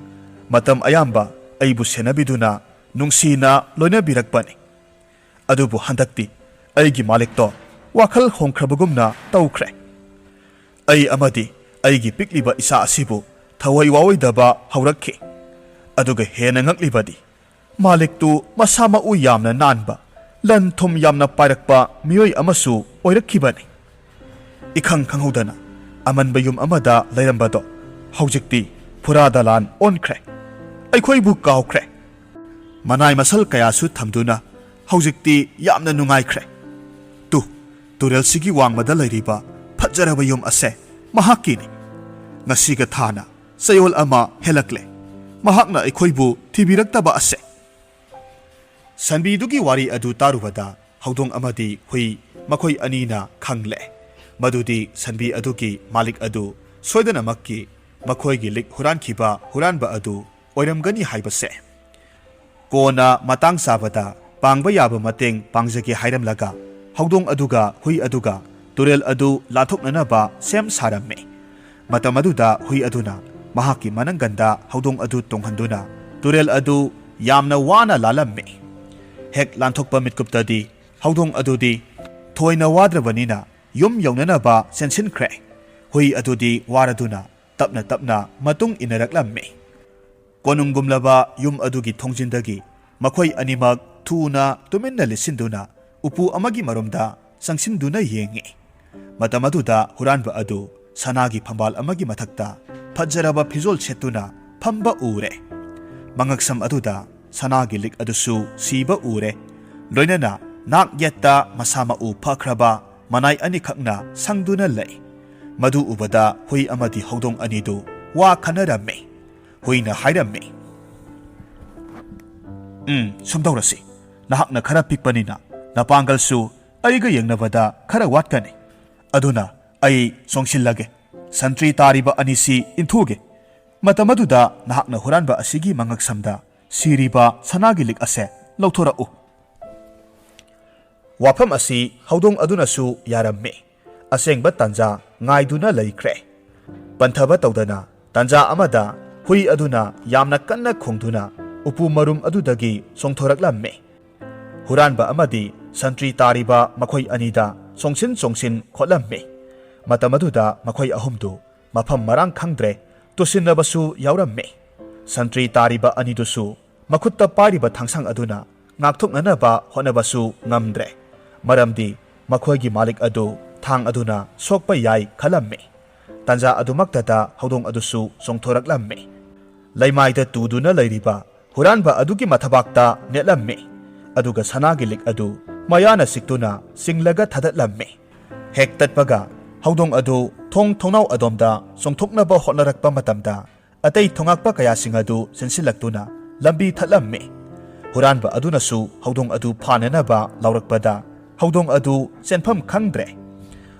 ꯃꯇꯝ ꯑꯌꯥꯝꯕ ꯑꯩꯕꯨ ꯁꯦꯟꯅꯕꯤꯗꯨꯅ ꯅꯨꯡꯁꯤꯅ ꯂꯣꯏꯅꯕꯤꯔꯛꯄꯅꯤ꯫ ꯑꯗꯨꯕꯨ ꯍꯟꯗꯛꯇꯤ ꯑꯩꯒꯤ ꯃꯥꯂꯤꯛꯇꯣ ꯋꯥꯈꯜ ꯍꯣꯡꯈ꯭ꯔꯕꯒꯨꯝꯅ ꯇꯧꯈ꯭ꯔꯦ꯫ ꯑꯩ ꯑꯃꯗꯤ ꯑꯩꯒꯤ ꯄꯤꯛꯂꯤꯕ ꯏꯆꯥ ꯑꯁꯤꯕꯨ ꯊꯋꯥꯏ ꯋꯥꯑꯣꯏꯗꯕ ꯍꯧꯔꯛꯈꯤ꯫ ꯑꯗꯨꯒ ꯍꯦꯟꯅ ꯉꯛꯂꯤꯕꯗꯤ, ꯃꯥꯂꯤꯛꯇꯨ ꯃꯁꯥ ꯃꯎ ꯌꯥꯝꯅ ꯅꯥꯟꯕ, ꯂꯟ ꯊꯨꯝ ꯌꯥꯝꯅ ꯄꯥꯏꯔꯛꯄ ꯃꯤꯑꯣꯏ ꯑꯃꯁꯨ ꯑꯣꯏꯔꯛꯈꯤꯕꯅꯤ꯫ ꯏꯈꯪ ꯈꯪꯍꯧꯗꯅ ꯑꯃꯟꯕ ꯌꯨꯝ ꯑꯃꯗ ꯂꯩꯔꯝꯕꯗꯣ ꯍꯧꯖꯤꯛꯇꯤ ꯐꯨꯔꯥ ꯗꯂꯥꯟ ꯑꯣꯟꯈ꯭ꯔꯦ꯫ ꯑꯩꯈꯣꯏꯕꯨ ꯀꯥꯎꯈ꯭ꯔꯦ꯫ ꯃꯅꯥꯏ ꯃꯁꯜ ꯀꯌꯥꯁꯨ ꯊꯝꯗꯨꯅ ꯍꯧꯖꯤꯛꯇꯤ ꯌꯥꯝꯅ ꯅꯨꯡꯉꯥꯏꯈ꯭ꯔꯦ꯫ ꯇꯨ, ꯇꯨꯔꯦꯜꯁꯤꯒꯤ ꯋꯥꯡꯃꯗ ꯂꯩꯔꯤꯕ ꯐꯖꯔꯕ ꯌꯨꯝ ꯑꯁꯦ ꯃꯍꯥꯛꯀꯤꯅꯤ꯫ ꯉꯁꯤꯒ ꯊꯥꯅ ꯆꯌꯣꯜ ꯑꯃ ꯍꯦꯜꯂꯛꯂꯦ꯫ ꯃꯍꯥꯛꯅ ꯑꯩꯈꯣꯏꯕꯨ ꯊꯤꯕꯤꯔꯛꯇꯕ ꯑꯁꯦ꯫ ꯁꯟꯕꯤꯗꯨꯒꯤ ꯋꯥꯔꯤ ꯑꯗꯨ ꯇꯥꯔꯨꯕꯗ ꯍꯧꯗꯣꯡ ꯑꯃꯗꯤ ꯍꯨꯏ ꯃꯈꯣꯏ ꯑꯅꯤꯅ ꯈꯪꯂꯦ ꯃꯗꯨꯗꯤ ꯁꯟꯕꯤ ꯑꯗꯨꯒꯤ ꯃꯥꯂꯤꯛ ꯑꯗꯨ ꯁꯣꯏꯗꯅꯃꯛꯀꯤ ꯃꯈꯣꯏꯒꯤ ꯂꯤꯛ ꯍꯨꯔꯥꯟꯈꯤꯕ ꯍꯨꯔꯥꯟꯕ ꯑꯗꯨ ꯑꯣꯏꯔꯝꯒꯅꯤ ꯍꯥꯏꯕꯁꯦ꯫ ꯀꯣꯟꯅ ꯃꯇꯥꯡ ꯆꯥꯕꯗ ꯄꯥꯡꯕ ꯌꯥꯕ ꯃꯇꯦꯡ ꯄꯥꯡꯖꯒꯦ ꯍꯥꯏꯔꯝꯂꯒ ꯍꯧꯗꯣꯡ ꯑꯗꯨꯒ ꯍꯨꯏ ꯑꯗꯨꯒ ꯇꯨꯔꯦꯜ ꯑꯗꯨ ꯂꯥꯟꯊꯣꯛꯅꯅꯕ ꯁꯦꯝ ꯁꯥꯔꯝꯃꯤ꯫ ꯃꯇꯝ ꯑꯗꯨꯗ ꯍꯨꯏ ꯑꯗꯨꯅ ꯃꯍꯥꯛꯀꯤ ꯃꯅꯪꯒꯟꯗ ꯍꯧꯗꯣꯡ ꯑꯗꯨ ꯇꯣꯡꯍꯟꯗꯨꯅ ꯇꯨꯔꯦꯜ ꯑꯗꯨ ꯌꯥꯝꯅ ꯋꯥꯅ ꯂꯥꯜꯂꯝꯃꯤ꯫ ꯍꯦꯛ ꯂꯥꯟꯊꯣꯛꯄ ꯃꯤꯠꯀꯨꯞꯇꯗꯤ ꯍꯧꯗꯣꯡ ꯑꯗꯨꯗꯤ ꯊꯣꯏꯅ ꯋꯥꯗ꯭ꯔꯕꯅꯤꯅ ꯌꯨꯝ ꯌꯧꯅꯅꯕ ꯆꯦꯟꯁꯤꯟꯈ꯭ꯔꯦ꯫ ꯍꯨꯏ ꯑꯗꯨꯗꯤ ꯋꯥꯔꯗꯨꯅ ꯇꯞꯅ ꯇꯞꯅ ꯃꯇꯨꯡ ꯏꯟꯅꯔꯛꯂꯝꯃꯤ꯫ ꯀꯣꯅꯨꯡꯒꯨꯝꯂꯕ ꯌꯨꯝ ꯑꯗꯨꯒꯤ ꯊꯣꯡꯖꯤꯟꯗꯒꯤ ꯃꯈꯣꯏ ꯑꯅꯤꯃꯛ ꯊꯨꯅ ꯇꯨꯃꯤꯟꯅ ꯂꯤꯠꯁꯤꯟꯗꯨꯅ ꯎꯄꯨ ꯑꯃꯒꯤ ꯃꯔꯨꯝꯗ ꯆꯪꯁꯤꯟꯗꯨꯅ ꯌꯦꯡꯉꯤ꯫ ꯃꯇꯝ ꯑꯗꯨꯗ ꯍꯨꯔꯥꯟꯕ ꯑꯗꯨ ꯁꯅꯥꯒꯤ ꯐꯝꯕꯥꯜ ꯑꯃꯒꯤ ꯃꯊꯛꯇ ꯐꯖꯔꯕ ꯐꯤꯖꯣꯜ ꯁꯦꯠꯇꯨꯅ ꯐꯝꯕ ꯎꯔꯦ꯫ ꯃꯉꯛꯁꯝ ꯑꯗꯨꯗ ꯁꯅꯥꯒꯤ ꯂꯤꯛ ꯑꯗꯨꯁꯨ ꯁꯤꯕ ꯎꯔꯦ꯫ ꯂꯣꯏꯅꯅ ꯅꯥꯛ ꯌꯦꯠꯇ ꯃꯁꯥ ꯃꯎ ꯐꯈ꯭ꯔꯕ ꯃꯅꯥꯏ ꯑꯅꯤꯈꯛꯅ ꯁꯪꯗꯨꯅ ꯂꯩ꯫ ꯃꯗꯨ ꯎꯕꯗ ꯍꯨꯏ ꯑꯃꯗꯤ ꯍꯧꯗꯣꯡ ꯑꯅꯤꯗꯨ ꯋꯥ ꯈꯟꯅꯔꯝꯃꯤ꯫ ꯍꯨꯏꯅ ꯍꯥꯏꯔꯝꯃꯤ, "ꯎꯝ, ꯁꯨꯝ ꯇꯧꯔꯁꯤ꯫ ꯅꯍꯥꯛꯅ ꯈꯔ ꯄꯤꯛꯄꯅꯤꯅ ꯅꯄꯥꯡꯒꯜꯁꯨ ꯑꯩꯒ ꯌꯦꯡꯅꯕꯗ ꯈꯔ ꯋꯥꯠꯀꯅꯤ꯫ ꯑꯗꯨꯅ ꯑꯩ ꯆꯣꯡꯁꯤꯜꯂꯒꯦ꯫ ꯁꯟꯇ꯭ꯔꯤ ꯇꯥꯔꯤꯕ ꯑꯅꯤꯁꯤ ꯏꯟꯊꯨꯒꯦ꯫ ꯃꯇꯝ ꯑꯗꯨꯗ ꯅꯍꯥꯛꯅ ꯍꯨꯔꯥꯟꯕ ꯑꯁꯤꯒꯤ ꯃꯉꯛꯁꯝꯗ ꯁꯤꯔꯤꯕ ꯁꯅꯥꯒꯤ ꯂꯤꯛ ꯑꯁꯦ ꯂꯧꯊꯣꯔꯛꯎ꯫" ꯋꯥꯐꯝ ꯑꯁꯤ ꯍꯧꯗꯣꯡ ꯑꯗꯨꯅꯁꯨ ꯌꯥꯔꯝꯃꯤ꯫ ꯑꯁꯦꯡꯕ ꯇꯥꯟꯖꯥ ꯉꯥꯏꯗꯨꯅ ꯂꯩꯈ꯭ꯔꯦ꯫ ꯄꯟꯊꯕ ꯇꯧꯗꯅ ꯇꯥꯟꯖꯥ ꯑꯃꯗ ꯍꯨꯏ ꯑꯗꯨꯅ ꯌꯥꯝꯅ ꯀꯟꯅ ꯈꯣꯡꯗꯨꯅ ꯎꯄꯨ ꯃꯔꯨꯝ ꯑꯗꯨꯗꯒꯤ ꯆꯣꯡꯊꯣꯔꯛꯂꯝꯃꯤ꯫ ꯍꯨꯔꯥꯟꯕ ꯑꯃꯗꯤ ꯁꯟꯇ꯭ꯔꯤ ꯇꯥꯔꯤꯕ ꯃꯈꯣꯏ ꯑꯅꯤꯗ ꯆꯣꯡꯁꯤꯟ ꯆꯣꯡꯁꯤꯟ ꯈꯣꯠꯂꯝꯃꯤ꯫ ꯃꯇꯝ ꯑꯗꯨꯗ ꯃꯈꯣꯏ ꯑꯍꯨꯝꯗꯨ ꯃꯐꯝ ꯃꯔꯥꯡ ꯈꯪꯗ꯭ꯔꯦ, ꯇꯨꯁꯤꯟꯅꯕꯁꯨ ꯌꯥꯎꯔꯝꯃꯤ꯫ ꯁꯟꯇ꯭ꯔꯤ ꯇꯥꯔꯤꯕ ꯑꯅꯤꯗꯨꯁꯨ ꯃꯈꯨꯠꯇ ꯄꯥꯏꯔꯤꯕ ꯊꯥꯡꯁꯥꯡ ꯑꯗꯨꯅ ꯉꯥꯛꯊꯣꯛꯅꯅꯕ ꯍꯣꯠꯅꯕꯁꯨ ꯉꯝꯗ꯭ꯔꯦ, ꯃꯔꯝꯗꯤ ꯃꯈꯣꯏꯒꯤ ꯃꯥꯂꯤꯛ ꯑꯗꯨ ꯊꯥꯡ ꯑꯗꯨꯅ ꯁꯣꯛꯄ ꯌꯥꯏ ꯈꯜꯂꯝꯃꯤ꯫ ꯇꯥꯟꯖꯥ ꯑꯗꯨꯃꯛꯇꯗ ꯍꯧꯗꯣꯡ ꯑꯗꯨꯁꯨ ꯆꯣꯡꯊꯣꯔꯛꯂꯝꯃꯤ꯫ ꯂꯩꯃꯥꯏꯗ ꯇꯨꯗꯨꯅ ꯂꯩꯔꯤꯕ ꯍꯨꯔꯥꯟꯕ ꯑꯗꯨꯒꯤ ꯃꯊꯕꯥꯛꯇ ꯅꯦꯠꯂꯝꯃꯤ꯫ ꯑꯗꯨꯒ ꯁꯅꯥꯒꯤ ꯂꯤꯛ ꯑꯗꯨ ꯃꯌꯥꯅ ꯁꯤꯛꯇꯨꯅ ꯆꯤꯡꯂꯒ ꯊꯥꯗꯠꯂꯝꯃꯤ꯫ ꯍꯦꯛ ꯇꯠꯄꯒ ꯍꯧꯗꯣꯡ ꯑꯗꯨ ꯊꯣꯡ ꯊꯣꯡꯅꯥꯎ ꯑꯗꯣꯝꯗ ꯆꯣꯡꯊꯣꯛꯅꯕ ꯍꯣꯠꯅꯔꯛꯄ ꯃꯇꯝꯗ, ꯑꯇꯩ ꯊꯣꯉꯥꯛꯄ ꯀꯌꯥꯁꯤꯡ ꯑꯗꯨ ꯆꯦꯟꯁꯤꯜꯂꯛꯇꯨꯅ ꯂꯝꯕꯤ ꯊꯠꯂꯝꯃꯤ꯫ ꯍꯨꯔꯥꯟꯕ ꯑꯗꯨꯅꯁꯨ ꯍꯧꯗꯣꯡ ꯑꯗꯨ ꯐꯥꯅꯅꯕ ꯂꯥꯎꯔꯛꯄꯗ, ꯍꯧꯗꯣꯡ ꯑꯗꯨ ꯆꯦꯟꯐꯝ ꯈꯪꯗ꯭ꯔꯦ꯫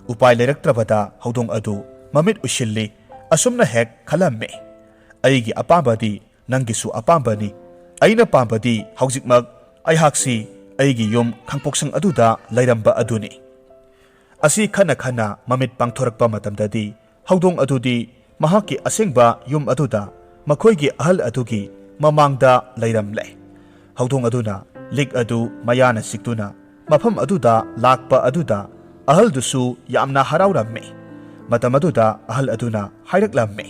ꯎꯄꯥꯏ ꯂꯩꯔꯛꯇ꯭ꯔꯕꯗ ꯍꯧꯗꯣꯡ ꯑꯗꯨ ꯃꯃꯤꯠ ꯎꯏꯁꯤꯜꯂꯤ꯫ ꯑꯁꯨꯝꯅ ꯍꯦꯛ ꯈꯜꯂꯝꯃꯤ, "ꯑꯩꯒꯤ ꯑꯄꯥꯝꯕꯗꯤ ꯅꯪꯒꯤꯁꯨ ꯑꯄꯥꯝꯕꯅꯤ꯫ ꯑꯩꯅ ꯄꯥꯝꯕꯗꯤ ꯍꯧꯖꯤꯛꯃꯛ ꯑꯩꯍꯥꯛꯁꯤ ꯑꯩꯒꯤ ꯌꯨꯝ ꯈꯥꯡꯄꯣꯛꯁꯪ ꯑꯗꯨꯗ ꯂꯩꯔꯝꯕ ꯑꯗꯨꯅꯤ"꯫ ꯑꯁꯤ ꯈꯟꯅ ꯈꯟꯅ ꯃꯃꯤꯠ ꯄꯥꯡꯊꯣꯔꯛꯄ ꯃꯇꯝꯗꯗꯤ, ꯍꯧꯗꯣꯡ ꯑꯗꯨꯗꯤ ꯃꯍꯥꯛꯀꯤ ꯑꯁꯦꯡꯕ ꯌꯨꯝ ꯑꯗꯨꯗ ꯃꯈꯣꯏꯒꯤ ꯑꯍꯜ ꯑꯗꯨꯒꯤ ꯃꯃꯥꯡꯗ ꯂꯩꯔꯝꯂꯦ꯫ ꯍꯧꯗꯣꯡ ꯑꯗꯨꯅ ꯂꯤꯛ ꯑꯗꯨ ꯃꯌꯥꯅ ꯁꯤꯛꯇꯨꯅ ꯃꯐꯝ ꯑꯗꯨꯗ ꯂꯥꯛꯄ ꯑꯗꯨꯗ, ꯑꯍꯜꯗꯨꯁꯨ ꯌꯥꯝꯅ ꯍꯔꯥꯎꯔꯝꯃꯤ꯫ ꯃꯇꯝ ꯑꯗꯨꯗ ꯑꯍꯜ ꯑꯗꯨꯅ ꯍꯥꯏꯔꯛꯂꯝꯃꯤ,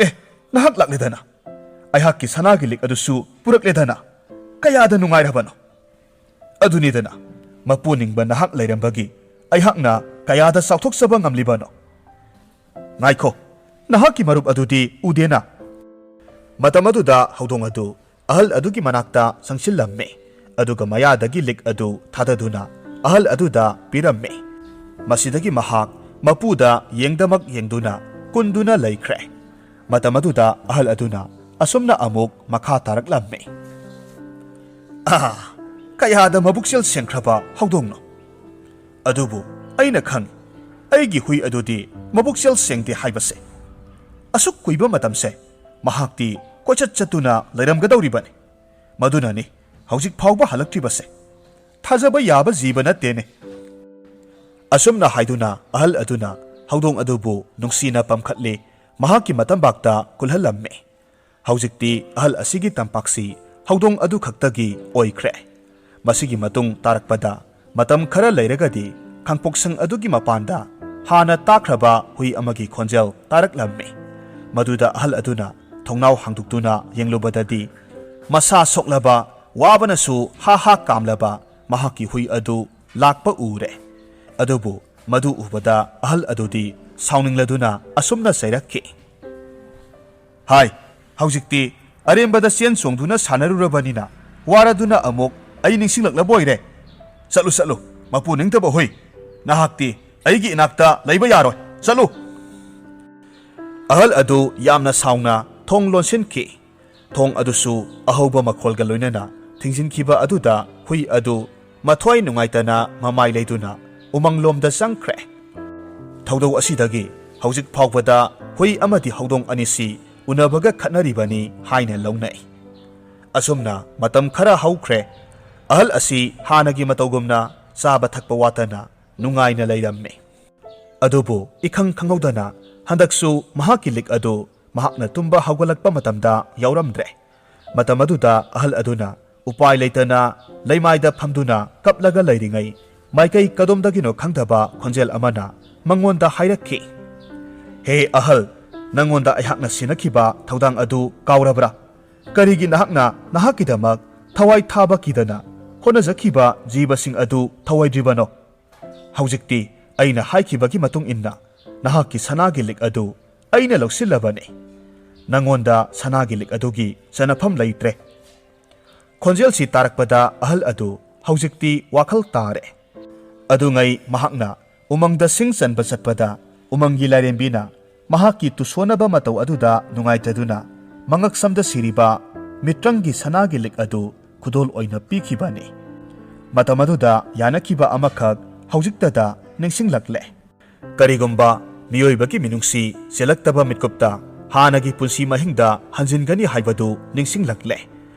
"ꯑꯦ, ꯅꯍꯥꯛ ꯂꯥꯛꯂꯦꯗꯅ! ꯑꯩꯍꯥꯛꯀꯤ ꯁꯅꯥꯒꯤ ꯂꯤꯛ ꯑꯗꯨꯁꯨ ꯄꯨꯔꯛꯂꯦꯗꯅ! ꯀꯌꯥꯗ ꯅꯨꯡꯉꯥꯏꯔꯕꯅꯣ!" "ꯑꯗꯨꯅꯤꯗꯅ, ꯃꯄꯨ ꯅꯤꯡꯕ ꯅꯍꯥꯛ ꯂꯩꯔꯝꯕꯒꯤ ꯑꯩꯍꯥꯛꯅ ꯀꯌꯥꯗ ꯆꯥꯎꯊꯣꯛꯆꯕ ꯉꯝꯂꯤꯕꯅꯣ!" "ꯉꯥꯏꯈꯣ, ꯅꯍꯥꯛꯀꯤ ꯃꯔꯨꯞ ꯑꯗꯨꯗꯤ ꯎꯗꯦꯅ?" ꯃꯇꯝ ꯑꯗꯨꯗ ꯍꯧꯗꯣꯡ ꯑꯗꯨ ꯑꯍꯜ ꯑꯗꯨꯒꯤ ꯃꯅꯥꯛꯇ ꯆꯪꯁꯤꯜꯂꯝꯃꯤ, ꯑꯗꯨꯒ ꯃꯌꯥꯗꯒꯤ ꯂꯤꯛ ꯑꯗꯨ ꯊꯥꯗꯗꯨꯅ ꯑꯍꯜ ꯑꯗꯨꯗ ꯄꯤꯔꯝꯃꯤ꯫ ꯃꯁꯤꯗꯒꯤ ꯃꯍꯥꯛ ꯃꯄꯨꯗ ꯌꯦꯡꯗꯃꯛ ꯌꯦꯡꯗꯨꯅ ꯀꯨꯟꯗꯨꯅ ꯂꯩꯈ꯭ꯔꯦ꯫ ꯃꯇꯝ ꯑꯗꯨꯗ ꯑꯍꯜ ꯑꯗꯨꯅ ꯑꯁꯨꯝꯅ ꯑꯃꯨꯛ ꯃꯈꯥ ꯇꯥꯔꯛꯂꯝꯃꯤ, "ꯑꯥ, ꯀꯌꯥꯗ ꯃꯕꯨꯛꯆꯦꯜ ꯁꯦꯡꯈ꯭ꯔꯕ ꯍꯧꯗꯣꯡꯅꯣ! ꯑꯗꯨꯕꯨ ꯑꯩꯅ ꯈꯪꯏ, ꯑꯩꯒꯤ ꯍꯨꯏ ꯑꯗꯨꯗꯤ ꯃꯕꯨꯛꯆꯦꯜ ꯁꯦꯡꯗꯦ ꯍꯥꯏꯕꯁꯦ꯫ ꯑꯁꯨꯛ ꯀꯨꯏꯕ ꯃꯇꯝꯁꯦ ꯃꯍꯥꯛꯇꯤ ꯀꯣꯏꯆꯠ ꯆꯠꯇꯨꯅ ꯂꯩꯔꯝꯒꯗꯧꯔꯤꯕꯅꯤ꯫ ꯃꯗꯨꯅꯅꯤ ꯍꯧꯖꯤꯛ ꯐꯥꯎꯕ ꯍꯜꯂꯛꯇ꯭ꯔꯤꯕꯁꯦ꯫ ꯊꯥꯖꯕ ꯌꯥꯕ ꯖꯤꯕ ꯅꯠꯇꯦꯅꯦ"꯫ ꯑꯁꯨꯝꯅ ꯍꯥꯏꯗꯨꯅ ꯑꯍꯜ ꯑꯗꯨꯅ ꯍꯧꯗꯣꯡ ꯑꯗꯨꯕꯨ ꯅꯨꯡꯁꯤꯅ ꯄꯝꯈꯠꯂꯤ, ꯃꯍꯥꯛꯀꯤ ꯃꯇꯝꯕꯥꯛꯇ ꯀꯨꯜꯍꯜꯂꯝꯃꯤ꯫ ꯍꯧꯖꯤꯛꯇꯤ ꯑꯍꯜ ꯑꯁꯤꯒꯤ ꯇꯝꯄꯥꯛꯁꯤ ꯍꯧꯗꯣꯡ ꯑꯗꯨ ꯈꯛꯇꯒꯤ ꯑꯣꯏꯈ꯭ꯔꯦ꯫ ꯃꯁꯤꯒꯤ ꯃꯇꯨꯡ ꯇꯥꯔꯛꯄꯗ, ꯃꯇꯝ ꯈꯔ ꯂꯩꯔꯒꯗꯤ ꯈꯥꯡꯄꯣꯛꯁꯪ ꯑꯗꯨꯒꯤ ꯃꯄꯥꯟꯗ ꯍꯥꯟꯅ ꯇꯥꯈ꯭ꯔꯕ ꯍꯨꯏ ꯑꯃꯒꯤ ꯈꯣꯟꯖꯦꯜ ꯇꯥꯔꯛꯂꯝꯃꯤ꯫ ꯃꯗꯨꯗ ꯑꯍꯜ ꯑꯗꯨꯅ ꯊꯣꯡꯅꯥꯎ ꯍꯥꯡꯗꯣꯛꯇꯨꯅ ꯌꯦꯡꯂꯨꯕꯗꯗꯤ, ꯃꯁꯥ ꯁꯣꯛꯂꯕ, ꯋꯥꯕꯅꯁꯨ ꯍꯥ ꯍꯥ ꯀꯥꯝꯂꯕ ꯃꯍꯥꯛꯀꯤ ꯍꯨꯏ ꯑꯗꯨ ꯂꯥꯛꯄ ꯎꯔꯦ꯫ ꯑꯗꯨꯕꯨ ꯃꯗꯨ ꯎꯕꯗ ꯑꯍꯜ ꯑꯗꯨꯗꯤ ꯁꯥꯎꯅꯤꯡꯂꯗꯨꯅ ꯑꯁꯨꯝꯅ ꯆꯩꯔꯛꯈꯤ, "ꯍꯥꯏ, ꯍꯧꯖꯤꯛꯇꯤ ꯑꯔꯦꯝꯕꯗ ꯆꯦꯟ ꯆꯣꯡꯗꯨꯅ ꯁꯥꯟꯅꯔꯨꯔꯕꯅꯤꯅ ꯋꯥꯔꯗꯨꯅ ꯑꯃꯨꯛ ꯑꯩ ꯅꯤꯡꯁꯤꯡꯂꯛꯂꯕꯣꯏꯔꯦ꯫ ꯆꯠꯂꯨ, ꯆꯠꯂꯨ, ꯃꯄꯨ ꯅꯤꯡꯗꯕ ꯍꯨꯏ, ꯅꯍꯥꯛꯇꯤ ꯑꯩꯒꯤ ꯏꯅꯥꯛꯇ ꯂꯩꯕ ꯌꯥꯔꯣꯏ, ꯆꯠꯂꯨ!" ꯑꯍꯜ ꯑꯗꯨ ꯌꯥꯝꯅ ꯁꯥꯎꯅ ꯊꯣꯡ ꯂꯣꯟꯁꯤꯟꯈꯤ꯫ ꯊꯣꯡ ꯑꯗꯨꯁꯨ ꯑꯍꯧꯕ ꯃꯈꯣꯜꯒ ꯂꯣꯏꯅꯅ ꯊꯤꯡꯖꯤꯟꯈꯤꯕ ꯑꯗꯨꯗ ꯍꯨꯏ ꯑꯗꯨ ꯃꯊ꯭ꯋꯥꯏ ꯅꯨꯡꯉꯥꯏꯇꯅ ꯃꯃꯥꯏ ꯂꯩꯗꯨꯅ ꯎꯃꯪꯂꯣꯝꯗ ꯆꯪꯈ꯭ꯔꯦ꯫ ꯊꯧꯗꯧ ꯑꯁꯤꯗꯒꯤ ꯍꯧꯖꯤꯛ ꯐꯥꯎꯕꯗ ꯍꯨꯏ ꯑꯃꯗꯤ ꯍꯧꯗꯣꯡ ꯑꯅꯤꯁꯤ ꯎꯅꯕꯒ ꯈꯠꯅꯔꯤꯕꯅꯤ ꯍꯥꯏꯅ ꯂꯧꯅꯩ꯫ ꯑꯁꯨꯝꯅ ꯃꯇꯝ ꯈꯔ ꯍꯧꯈ꯭ꯔꯦ꯫ ꯑꯍꯜ ꯑꯁꯤ ꯍꯥꯟꯅꯒꯤ ꯃꯇꯧꯒꯨꯝꯅ ꯆꯥꯕ ꯊꯛꯄ ꯋꯥꯠꯇꯅ ꯅꯨꯡꯉꯥꯏꯅ ꯂꯩꯔꯝꯃꯤ꯫ ꯑꯗꯨꯕꯨ ꯏꯈꯪ ꯈꯪꯍꯧꯗꯅ ꯍꯟꯗꯛꯁꯨ ꯃꯍꯥꯛꯀꯤ ꯂꯤꯛ ꯑꯗꯨ ꯃꯍꯥꯛꯅ ꯇꯨꯝꯕ ꯍꯧꯒꯠꯂꯛꯄ ꯃꯇꯝꯗ ꯌꯥꯎꯔꯝꯗ꯭ꯔꯦ꯫ ꯃꯇꯝ ꯑꯗꯨꯗ ꯑꯍꯜ ꯑꯗꯨꯅ ꯎꯄꯥꯏ ꯂꯩꯇꯅ ꯂꯩꯃꯥꯏꯗ ꯐꯝꯗꯨꯅ ꯀꯞꯂꯒ ꯂꯩꯔꯤꯉꯩ, ꯃꯥꯏꯀꯩ ꯀꯗꯣꯝꯗꯒꯤꯅꯣ ꯈꯪꯗꯕ ꯈꯣꯟꯖꯦꯜ ꯑꯃꯅ ꯃꯉꯣꯟꯗ ꯍꯥꯏꯔꯛꯈꯤ, "ꯍꯦ ꯑꯍꯜ, ꯅꯪꯉꯣꯟꯗ ꯑꯩꯍꯥꯛꯅ ꯁꯤꯟꯅꯈꯤꯕ ꯊꯧꯗꯥꯡ ꯑꯗꯨ ꯀꯥꯎꯔꯕ꯭ꯔꯥ? ꯀꯔꯤꯒꯤ ꯅꯍꯥꯛꯅ ꯅꯍꯥꯛꯀꯤꯗꯃꯛ ꯊꯋꯥꯏ ꯊꯥꯕ ꯀꯤꯗꯅ ꯍꯣꯠꯅꯖꯈꯤꯕ ꯖꯤꯕꯁꯤꯡ ꯑꯗꯨ ꯊꯧꯑꯣꯏꯗ꯭ꯔꯤꯕꯅꯣ? ꯍꯧꯖꯤꯛꯇꯤ ꯑꯩꯅ ꯍꯥꯏꯈꯤꯕꯒꯤ ꯃꯇꯨꯡ ꯏꯟꯅ ꯅꯍꯥꯛꯀꯤ ꯁꯅꯥꯒꯤ ꯂꯤꯛ ꯑꯗꯨ ꯑꯩꯅ ꯂꯧꯁꯤꯜꯂꯕꯅꯤ꯫ ꯅꯪꯉꯣꯟꯗ ꯁꯅꯥꯒꯤ ꯂꯤꯛ ꯑꯗꯨꯒꯤ ꯆꯟꯅꯐꯝ ꯂꯩꯇ꯭ꯔꯦ꯫" ꯈꯣꯟꯖꯦꯜꯁꯤ ꯇꯥꯔꯛꯄꯗ ꯑꯍꯜ ꯑꯗꯨ ꯍꯧꯖꯤꯛꯇꯤ ꯋꯥꯈꯜ ꯇꯥꯔꯦ꯫ ꯑꯗꯨꯉꯩ ꯃꯍꯥꯛꯅ ꯎꯃꯪꯗ ꯁꯤꯡ ꯆꯟꯕ ꯆꯠꯄꯗ ꯎꯃꯪꯒꯤ ꯂꯥꯏꯔꯦꯝꯕꯤꯅ ꯃꯍꯥꯛꯀꯤ ꯇꯨꯁꯣꯟꯅꯕ ꯃꯇꯧ ꯑꯗꯨꯗ ꯅꯨꯡꯉꯥꯏꯇꯗꯨꯅ ꯃꯉꯛꯁꯝꯗ ꯁꯤꯔꯤꯕ ꯃꯤꯇ꯭ꯔꯪꯒꯤ ꯁꯅꯥꯒꯤ ꯂꯤꯛ ꯑꯗꯨ ꯈꯨꯗꯣꯜ ꯑꯣꯏꯅ ꯄꯤꯈꯤꯕꯅꯤ꯫ ꯃꯇꯝ ꯑꯗꯨꯗ ꯌꯥꯅꯈꯤꯕ ꯑꯃꯈꯛ ꯍꯧꯖꯤꯛꯇꯗ ꯅꯤꯡꯁꯤꯡꯂꯛꯂꯦ꯫ ꯀꯔꯤꯒꯨꯝꯕ ꯃꯤꯑꯣꯏꯕꯒꯤ ꯃꯤꯅꯨꯡꯁꯤ ꯆꯦꯜꯂꯛꯇꯕ ꯃꯤꯠꯀꯨꯞꯇ ꯍꯥꯟꯅꯒꯤ ꯄꯨꯟꯁꯤ ꯃꯍꯤꯡꯗ ꯍꯟꯖꯤꯟꯒꯅꯤ ꯍꯥꯏꯕꯗꯨ ꯅꯤꯡꯁꯤꯡꯂꯛꯂꯦ꯫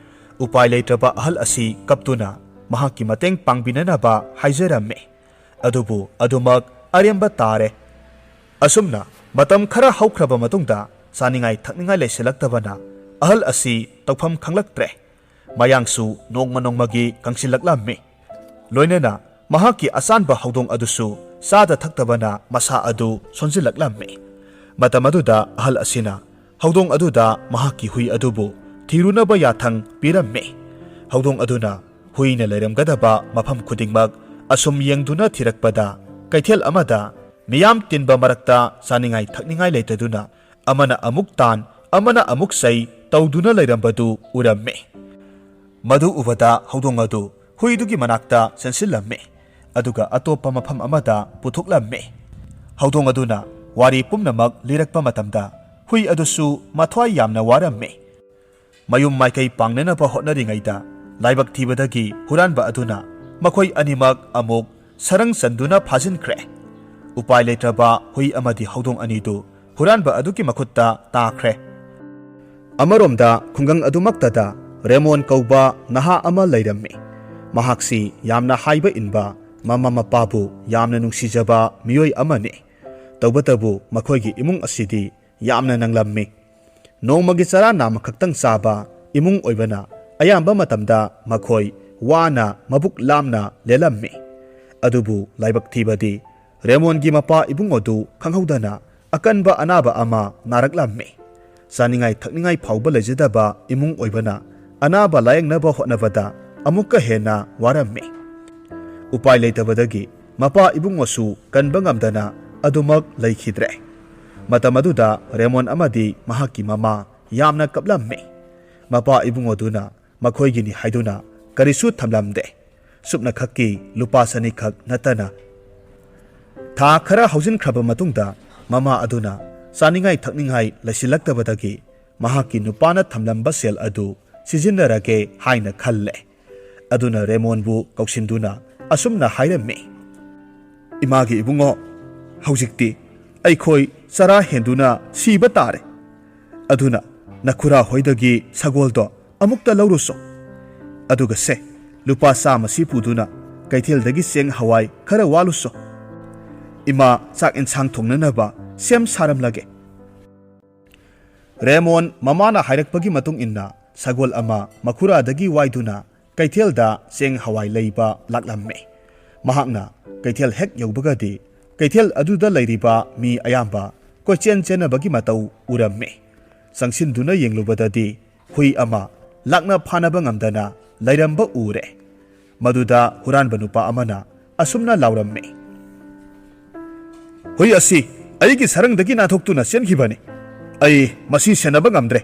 ꯎꯄꯥꯏ ꯂꯩꯇ꯭ꯔꯕ ꯑꯍꯜ ꯑꯁꯤ ꯀꯞꯇꯨꯅ ꯃꯍꯥꯛꯀꯤ ꯃꯇꯦꯡ ꯄꯥꯡꯕꯤꯅꯅꯕ ꯍꯥꯏꯖꯔꯝꯃꯤ꯫ ꯑꯗꯨꯕꯨ ꯑꯗꯨꯃꯛ ꯑꯔꯦꯝꯕ ꯇꯥꯔꯦ꯫ ꯑꯁꯨꯝꯅ ꯃꯇꯝ ꯈꯔ ꯍꯧꯈ꯭ꯔꯕ ꯃꯇꯨꯡꯗ ꯆꯥꯅꯤꯡꯉꯥꯏ ꯊꯛꯅꯤꯡꯉꯥꯏ ꯂꯩꯁꯤꯜꯂꯛꯇꯕꯅ ꯑꯍꯜ ꯑꯁꯤ ꯇꯧꯐꯝ ꯈꯪꯂꯛꯇ꯭ꯔꯦ꯫ ꯃꯌꯥꯡꯁꯨ ꯅꯣꯡꯃ ꯅꯣꯡꯃꯒꯤ ꯀꯪꯁꯤꯜꯂꯛꯂꯝꯃꯤ꯫ ꯂꯣꯏꯅꯅ ꯃꯍꯥꯛꯀꯤ ꯑꯆꯥꯟꯕ ꯍꯧꯗꯣꯡ ꯑꯗꯨꯁꯨ ꯆꯥꯗ ꯊꯛꯇꯕꯅ ꯃꯁꯥ ꯑꯗꯨ ꯁꯣꯟꯖꯤꯜꯂꯛꯂꯝꯃꯤ꯫ ꯃꯇꯝ ꯑꯗꯨꯗ ꯑꯍꯜ ꯑꯁꯤꯅ ꯍꯧꯗꯣꯡ ꯑꯗꯨꯗ ꯃꯍꯥꯛꯀꯤ ꯍꯨꯏ ꯑꯗꯨꯕꯨ ꯊꯤꯔꯨꯅꯕ ꯌꯥꯊꯪ ꯄꯤꯔꯝꯃꯤ꯫ ꯍꯧꯗꯣꯡ ꯑꯗꯨꯅ ꯍꯨꯏꯅ ꯂꯩꯔꯝꯒꯗꯕ ꯃꯐꯝ ꯈꯨꯗꯤꯡꯃꯛ ꯑꯁꯨꯝ ꯌꯦꯡꯗꯨꯅ ꯊꯤꯔꯛꯄꯗ ꯀꯩꯊꯦꯜ ꯑꯃꯗ ꯃꯤꯌꯥꯝ ꯇꯤꯟꯕ ꯃꯔꯛꯇ ꯆꯥꯅꯤꯡꯉꯥꯏ ꯊꯛꯅꯤꯡꯉꯥꯏ ꯂꯩꯇꯗꯨꯅ ꯑꯃꯅ ꯑꯃꯨꯛ ꯇꯥꯟ, ꯑꯃꯅ ꯑꯃꯨꯛ ꯆꯩ ꯇꯧꯗꯨꯅ ꯂꯩꯔꯝꯕꯗꯨ ꯎꯔꯝꯃꯤ꯫ ꯃꯗꯨ ꯎꯕꯗ ꯍꯧꯗꯣꯡ ꯑꯗꯨ ꯍꯨꯏꯗꯨꯒꯤ ꯃꯅꯥꯛꯇ ꯆꯦꯟꯁꯤꯜꯂꯝꯃꯤ, ꯑꯗꯨꯒ ꯑꯇꯣꯞꯄ ꯃꯐꯝ ꯑꯃꯗ ꯄꯨꯊꯣꯛꯂꯝꯃꯤ꯫ ꯍꯧꯗꯣꯡ ꯑꯗꯨꯅ ꯋꯥꯔꯤ ꯄꯨꯝꯅꯃꯛ ꯂꯤꯔꯛꯄ ꯃꯇꯝꯗ ꯍꯨꯏ ꯑꯗꯨꯁꯨ ꯃꯊ꯭ꯋꯥꯏ ꯌꯥꯝꯅ ꯋꯥꯔꯝꯃꯤ꯫ ꯃꯌꯨꯝ ꯃꯥꯏꯀꯩ ꯄꯥꯡꯅꯅꯕ ꯍꯣꯠꯅꯔꯤꯉꯩꯗ ꯂꯥꯏꯕꯛ ꯊꯤꯕꯗꯒꯤ ꯍꯨꯔꯥꯟꯕ ꯑꯗꯨꯅ ꯃꯈꯣꯏ ꯑꯅꯤꯃꯛ ꯑꯃꯨꯛ ꯁꯔꯪ ꯆꯟꯗꯨꯅ ꯐꯥꯖꯤꯟꯈ꯭ꯔꯦ꯫ ꯎꯄꯥꯏ ꯂꯩꯇ꯭ꯔꯕ ꯍꯨꯏ ꯑꯃꯗꯤ ꯍꯧꯗꯣꯡ ꯑꯅꯤꯗꯨ ꯍꯨꯔꯥꯟꯕ ꯑꯗꯨꯒꯤ ꯃꯈꯨꯠꯇ ꯇꯥꯈ꯭ꯔꯦ꯫ ꯑꯃꯔꯣꯝꯗ ꯈꯨꯡꯒꯪ ꯑꯗꯨꯃꯛꯇꯗ ꯔꯦꯃꯣꯟ ꯀꯧꯕ ꯅꯍꯥ ꯑꯃ ꯂꯩꯔꯝꯃꯤ꯫ ꯃꯍꯥꯛꯁꯤ ꯌꯥꯝꯅ ꯍꯥꯏꯕ ꯏꯟꯕ, ꯃꯃꯥ ꯃꯄꯥꯕꯨ ꯌꯥꯝꯅ ꯅꯨꯡꯁꯤꯖꯕ ꯃꯤꯑꯣꯏ ꯑꯃꯅꯤ꯫ ꯇꯧꯕꯇꯕꯨ ꯃꯈꯣꯏꯒꯤ ꯏꯃꯨꯡ ꯑꯁꯤꯗꯤ ꯌꯥꯝꯅ ꯅꯪꯂꯝꯃꯤ꯫ ꯅꯣꯡꯃꯒꯤ ꯆꯔꯥ ꯅꯥꯝꯃꯈꯛꯇꯪ ꯆꯥꯕ ꯏꯃꯨꯡ ꯑꯣꯏꯕꯅ ꯑꯌꯥꯝꯕ ꯃꯇꯝꯗ ꯃꯈꯣꯏ ꯋꯥꯅ ꯃꯕꯨꯛ ꯂꯥꯝꯅ ꯂꯦꯜꯂꯝꯃꯤ꯫ ꯑꯗꯨꯕꯨ ꯂꯥꯏꯕꯛ ꯊꯤꯕꯗꯤ ꯔꯦꯃꯣꯟꯒꯤ ꯃꯄꯥ ꯏꯕꯨꯡ ꯑꯗꯨ ꯈꯪꯍꯧꯗꯅ ꯑꯀꯟꯕ ꯑꯅꯥꯕ ꯑꯃ ꯅꯥꯔꯛꯂꯝꯃꯤ꯫ ꯆꯥꯅꯤꯡꯉꯥꯏ ꯊꯛꯅꯤꯡꯉꯥꯏ ꯐꯥꯎꯕ ꯂꯩꯖꯗꯕ ꯏꯃꯨꯡ ꯑꯣꯏꯕꯅ ꯑꯅꯥꯕ ꯂꯥꯌꯦꯡꯅꯕ ꯍꯣꯠꯅꯕꯗ ꯑꯃꯨꯛꯀ ꯍꯦꯟꯅ ꯋꯥꯔꯝꯃꯤ꯫ ꯎꯄꯥꯏ ꯂꯩꯇꯕꯗꯒꯤ ꯃꯄꯥ ꯏꯕꯨꯡꯉꯣꯁꯨ ꯀꯟꯕ ꯉꯝꯗꯅ ꯑꯗꯨꯃꯛ ꯂꯩꯈꯤꯗ꯭ꯔꯦ꯫ ꯃꯇꯝ ꯑꯗꯨꯗ ꯔꯦꯃꯣꯟ ꯑꯃꯗꯤ ꯃꯍꯥꯛꯀꯤ ꯃꯃꯥ ꯌꯥꯝꯅ ꯀꯞꯂꯝꯃꯤ꯫ ꯃꯄꯥ ꯏꯕꯨꯡꯉꯣꯗꯨꯅ ꯃꯈꯣꯏꯒꯤꯅꯤ ꯍꯥꯏꯗꯨꯅ ꯀꯔꯤꯁꯨ ꯊꯝꯂꯝꯗꯦ꯫ ꯁꯨꯞꯅꯈꯛꯀꯤ ꯂꯨꯄꯥ ꯆꯅꯤꯈꯛ ꯅꯠꯇꯅ꯫ ꯊꯥ ꯈꯔ ꯍꯧꯖꯤꯟꯈ꯭ꯔꯕ ꯃꯇꯨꯡꯗ ꯃꯃꯥ ꯑꯗꯨꯅ ꯆꯥꯅꯤꯡꯉꯥꯏ ꯊꯛꯅꯤꯡꯉꯥꯏ ꯂꯩꯁꯤꯜꯂꯛꯇꯕꯗꯒꯤ ꯃꯍꯥꯛꯀꯤ ꯅꯨꯄꯥꯅ ꯊꯝꯂꯝꯕ ꯁꯦꯜ ꯑꯗꯨ ꯁꯤꯖꯤꯟꯅꯔꯒꯦ ꯍꯥꯏꯅ ꯈꯜꯂꯦ꯫ ꯑꯗꯨꯅ ꯔꯦꯃꯣꯟꯕꯨ ꯀꯧꯁꯤꯟꯗꯨꯅ ꯑꯁꯨꯝꯅ ꯍꯥꯏꯔꯝꯃꯤ, "ꯏꯃꯥꯒꯤ ꯏꯕꯨꯡꯉꯣ, ꯍꯧꯖꯤꯛꯇꯤ ꯑꯩꯈꯣꯏ ꯆꯔꯥ ꯍꯦꯟꯗꯨꯅ ꯁꯤꯕ ꯇꯥꯔꯦ꯫ ꯑꯗꯨꯅ ꯅꯈꯨꯔꯥ ꯍꯣꯏꯗꯒꯤ ꯁꯒꯣꯜꯗꯣ ꯑꯃꯨꯛꯇ ꯂꯧꯔꯨꯁꯣ꯫ ꯑꯗꯨꯒ ꯁꯦ, ꯂꯨꯄꯥ ꯆꯥꯝꯃꯁꯤ ꯄꯨꯗꯨꯅ ꯀꯩꯊꯦꯜꯗꯒꯤ ꯆꯦꯡ ꯍꯋꯥꯏ ꯈꯔ ꯋꯥꯂꯨꯁꯣ꯫ ꯏꯃꯥ ꯆꯥꯛ ꯏꯟꯁꯥꯡ ꯊꯣꯡꯅꯅꯕ ꯁꯦꯝ ꯁꯥꯔꯝꯂꯒꯦ꯫" ꯔꯦꯃꯣꯟ ꯃꯃꯥꯅ ꯍꯥꯏꯔꯛꯄꯒꯤ ꯃꯇꯨꯡ ꯏꯟꯅ ꯁꯒꯣꯜ ꯑꯃ ꯃꯈꯨꯔꯥꯗꯒꯤ ꯋꯥꯏꯗꯨꯅ ꯀꯩꯊꯦꯜꯗ ꯆꯦꯡ ꯍꯋꯥꯏ ꯂꯩꯕ ꯂꯥꯛꯂꯝꯃꯤ꯫ ꯃꯍꯥꯛꯅ ꯀꯩꯊꯦꯜ ꯍꯦꯛ ꯌꯧꯕꯒꯗꯤ ꯀꯩꯊꯦꯜ ꯑꯗꯨꯗ ꯂꯩꯔꯤꯕ ꯃꯤ ꯑꯌꯥꯝꯕ ꯀꯣꯏꯆꯦꯟ ꯆꯦꯟꯅꯕꯒꯤ ꯃꯇꯧ ꯎꯔꯝꯃꯤ꯫ ꯆꯪꯁꯤꯟꯗꯨꯅ ꯌꯦꯡꯂꯨꯕꯗꯗꯤ ꯍꯨꯏ ꯑꯃ ꯂꯥꯛꯅ ꯐꯥꯅꯕ ꯉꯝꯗꯅ ꯂꯩꯔꯝꯕ ꯎꯔꯦ꯫ ꯃꯗꯨꯗ ꯍꯨꯔꯥꯟꯕ ꯅꯨꯄꯥ ꯑꯃꯅ ꯑꯁꯨꯝꯅ ꯂꯥꯎꯔꯝꯃꯤ, "ꯍꯨꯏ ꯑꯁꯤ ꯑꯩꯒꯤ ꯁꯔꯪꯗꯒꯤ ꯅꯥꯟꯊꯣꯛꯇꯨꯅ ꯆꯦꯟꯈꯤꯕꯅꯤ꯫ ꯑꯩ ꯃꯁꯤ ꯁꯦꯟꯅꯕ ꯉꯝꯗ꯭ꯔꯦ꯫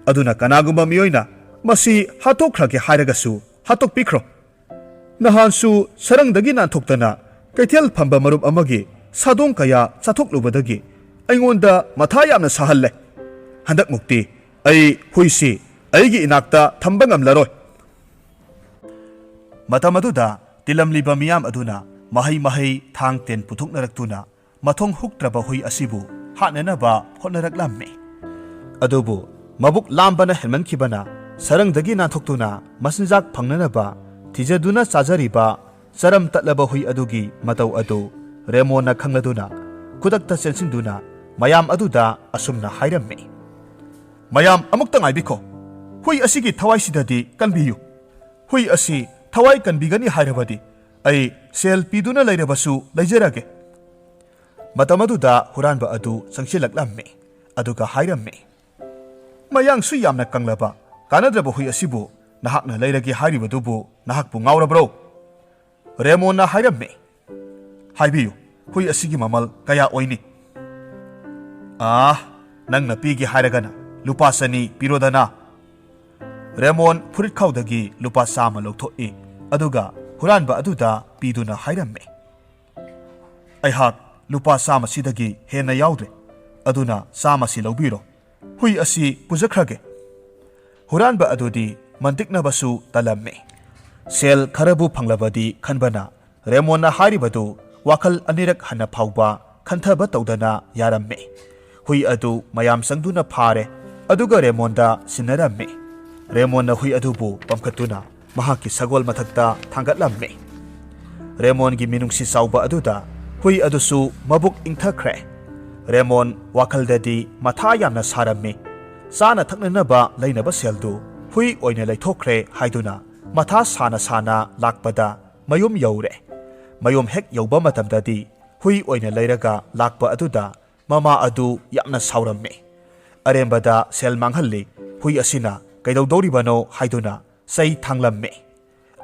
ꯑꯗꯨꯅ ꯀꯅꯥꯒꯨꯝꯕ ꯃꯤꯑꯣꯏꯅ ꯃꯁꯤ ꯍꯥꯠꯇꯣꯛꯈ꯭ꯔꯒꯦ ꯍꯥꯏꯔꯒꯁꯨ ꯍꯥꯠꯇꯣꯛꯄꯤꯈ꯭ꯔꯣ꯫ ꯅꯍꯥꯟꯁꯨ ꯁꯔꯪꯗꯒꯤ ꯅꯥꯟꯊꯣꯛꯇꯅ ꯀꯩꯊꯦꯜ ꯐꯝꯕ ꯃꯔꯨꯞ ꯑꯃꯒꯤ ꯁꯥꯗꯣꯡ ꯀꯌꯥ ꯆꯥꯊꯣꯛꯂꯨꯕꯗꯒꯤ ꯑꯩꯉꯣꯟꯗ ꯃꯊꯥ ꯌꯥꯝꯅ ꯁꯥꯍꯜꯂꯦ꯫ ꯍꯟꯗꯛꯃꯨꯛꯇꯤ ꯑꯩ ꯍꯨꯏꯁꯤ ꯑꯩꯒꯤ ꯏꯅꯥꯛꯇ ꯊꯝꯕ ꯉꯝꯂꯔꯣꯏ"꯫ ꯃꯇꯝ ꯑꯗꯨꯗ ꯇꯤꯜꯂꯝꯂꯤꯕ ꯃꯤꯌꯥꯝ ꯑꯗꯨꯅ ꯃꯍꯩ ꯃꯍꯩ, ꯊꯥꯡ ꯇꯦꯟ ꯄꯨꯊꯣꯛꯅꯔꯛꯇꯨꯅ ꯃꯊꯣꯡ ꯍꯨꯛꯇ꯭ꯔꯕ ꯍꯨꯏ ꯑꯁꯤꯕꯨ ꯍꯥꯠꯅꯅꯕ ꯍꯣꯠꯅꯔꯛꯂꯝꯃꯤ꯫ ꯑꯗꯨꯕꯨ ꯃꯕꯨꯛ ꯂꯥꯝꯕꯅ ꯍꯦꯟꯃꯟꯈꯤꯕꯅ ꯁꯔꯪꯗꯒꯤ ꯅꯥꯟꯊꯣꯛꯇꯨꯅ ꯃꯆꯤꯟꯖꯥꯛ ꯐꯪꯅꯅꯕ ꯊꯤꯖꯗꯨꯅ ꯆꯥꯖꯔꯤꯕ ꯆꯔꯝ ꯇꯠꯂꯕ ꯍꯨꯏ ꯑꯗꯨꯒꯤ ꯃꯇꯧ ꯑꯗꯨ ꯔꯦꯃꯣꯟꯅ ꯈꯪꯂꯗꯨꯅ ꯈꯨꯗꯛꯇ ꯆꯦꯟꯁꯤꯟꯗꯨꯅ ꯃꯌꯥꯝ ꯑꯗꯨꯗ ꯑꯁꯨꯝꯅ ꯍꯥꯏꯔꯝꯃꯤ, "ꯃꯌꯥꯝ ꯑꯃꯨꯛꯇ ꯉꯥꯏꯕꯤꯈꯣ꯫ ꯍꯨꯏ ꯑꯁꯤꯒꯤ ꯊꯋꯥꯏꯁꯤꯗꯗꯤ ꯀꯟꯕꯤꯌꯨ꯫ ꯍꯨꯏ ꯑꯁꯤ ꯊꯋꯥꯏ ꯀꯟꯕꯤꯒꯅꯤ ꯍꯥꯏꯔꯕꯗꯤ ꯑꯩ ꯁꯦꯜ ꯄꯤꯗꯨꯅ ꯂꯩꯔꯕꯁꯨ ꯂꯩꯖꯔꯒꯦ"꯫ ꯃꯇꯝ ꯑꯗꯨꯗ ꯍꯨꯔꯥꯟꯕ ꯑꯗꯨ ꯆꯪꯁꯤꯜꯂꯛꯂꯝꯃꯤ꯫ ꯑꯗꯨꯒ ꯍꯥꯏꯔꯝꯃꯤ, "ꯃꯌꯥꯡꯁꯨ ꯌꯥꯝꯅ ꯀꯪꯂꯕ ꯀꯥꯟꯅꯗ꯭ꯔꯕ ꯍꯨꯏ ꯑꯁꯤꯕꯨ ꯅꯍꯥꯛꯅ ꯂꯩꯔꯒꯦ ꯍꯥꯏꯔꯤꯕꯗꯨꯕꯨ ꯅꯍꯥꯛꯄꯨ ꯉꯥꯎꯔꯕ꯭ꯔꯣ?" ꯔꯦꯃꯣꯟꯅ ꯍꯥꯏꯔꯝꯃꯤ, "ꯍꯥꯏꯕꯤꯌꯨ, ꯍꯨꯏ ꯑꯁꯤꯒꯤ ꯃꯃꯜ ꯀꯌꯥ ꯑꯣꯏꯅꯤ?" "ꯑꯥ, ꯅꯪꯅ ꯄꯤꯒꯦ ꯍꯥꯏꯔꯒꯅ ꯂꯨꯄꯥ ꯆꯅꯤ ꯄꯤꯔꯣꯗꯅ"꯫ ꯔꯦꯃꯣꯟ ꯐꯨꯔꯤꯠꯈꯥꯎꯗꯒꯤ ꯂꯨꯄꯥ ꯆꯥꯝꯃ ꯂꯧꯊꯣꯛꯏ, ꯑꯗꯨꯒ ꯍꯨꯔꯥꯟꯕ ꯑꯗꯨꯗ ꯄꯤꯗꯨꯅ ꯍꯥꯏꯔꯝꯃꯤ, "ꯑꯩꯍꯥꯛ ꯂꯨꯄꯥ ꯆꯥꯝꯃꯁꯤꯗꯒꯤ ꯍꯦꯟꯅ ꯌꯥꯎꯗ꯭ꯔꯦ, ꯑꯗꯨꯅ ꯆꯥꯝꯃꯁꯤ ꯂꯧꯕꯤꯔꯣ꯫ ꯍꯨꯏ ꯑꯁꯤ ꯄꯨꯖꯈ꯭ꯔꯒꯦ"꯫ ꯍꯨꯔꯥꯟꯕ ꯑꯗꯨꯗꯤ ꯃꯟꯇꯤꯛꯅꯕꯁꯨ ꯇꯜꯂꯝꯃꯤ꯫ ꯁꯦꯜ ꯈꯔꯕꯨ ꯐꯪꯂꯕꯗꯤ ꯈꯟꯕꯅ ꯔꯦꯃꯣꯟꯅ ꯍꯥꯏꯔꯤꯕꯗꯨ ꯋꯥꯈꯜ ꯑꯅꯤꯔꯛ ꯍꯟꯅ ꯐꯥꯎꯕ ꯈꯟꯊꯕ ꯇꯧꯗꯅ ꯌꯥꯔꯝꯃꯤ꯫ ꯍꯨꯏ ꯑꯗꯨ ꯃꯌꯥꯝ ꯆꯪꯗꯨꯅ ꯐꯥꯔꯦ, ꯑꯗꯨꯒ ꯔꯦꯃꯣꯟꯗ ꯁꯤꯟꯅꯔꯝꯃꯤ꯫ ꯔꯦꯃꯣꯟꯅ ꯍꯨꯏ ꯑꯗꯨꯕꯨ ꯄꯝꯈꯠꯇꯨꯅ ꯃꯍꯥꯛꯀꯤ ꯁꯒꯣꯜ ꯃꯊꯛꯇ ꯊꯥꯡꯒꯠꯂꯝꯃꯤ꯫ ꯔꯦꯃꯣꯟꯒꯤ ꯃꯤꯅꯨꯡꯁꯤ ꯆꯥꯎꯕ ꯑꯗꯨꯗ ꯍꯨꯏ ꯑꯗꯨꯁꯨ ꯃꯕꯨꯛ ꯏꯪꯊꯈ꯭ꯔꯦ꯫ ꯔꯦꯃꯣꯟ ꯋꯥꯈꯜꯗꯗꯤ ꯃꯊꯥ ꯌꯥꯝꯅ ꯁꯥꯔꯝꯃꯤ꯫ ꯆꯥꯅ ꯊꯛꯅꯅꯕ ꯂꯩꯅꯕ ꯁꯦꯜꯗꯨ ꯍꯨꯏ ꯑꯣꯏꯅ ꯂꯩꯊꯣꯛꯈ꯭ꯔꯦ ꯍꯥꯏꯗꯨꯅ ꯃꯊꯥ ꯁꯥꯅ ꯁꯥꯅ ꯂꯥꯛꯄꯗ ꯃꯌꯨꯝ ꯌꯧꯔꯦ꯫ ꯃꯌꯨꯝ ꯍꯦꯛ ꯌꯧꯕ ꯃꯇꯝꯗꯗꯤ ꯍꯨꯏ ꯑꯣꯏꯅ ꯂꯩꯔꯒ ꯂꯥꯛꯄ ꯑꯗꯨꯗ ꯃꯃꯥ ꯑꯗꯨ ꯌꯥꯝꯅ ꯁꯥꯎꯔꯝꯃꯤ꯫ "ꯑꯔꯦꯝꯕꯗ ꯁꯦꯜ ꯃꯥꯡꯍꯜꯂꯤ, ꯍꯨꯏ ꯑꯁꯤꯅ ꯀꯩꯗꯧꯗꯧꯔꯤꯕꯅꯣ?" ꯍꯥꯏꯗꯨꯅ ꯆꯩ ꯊꯥꯡꯂꯝꯃꯤ꯫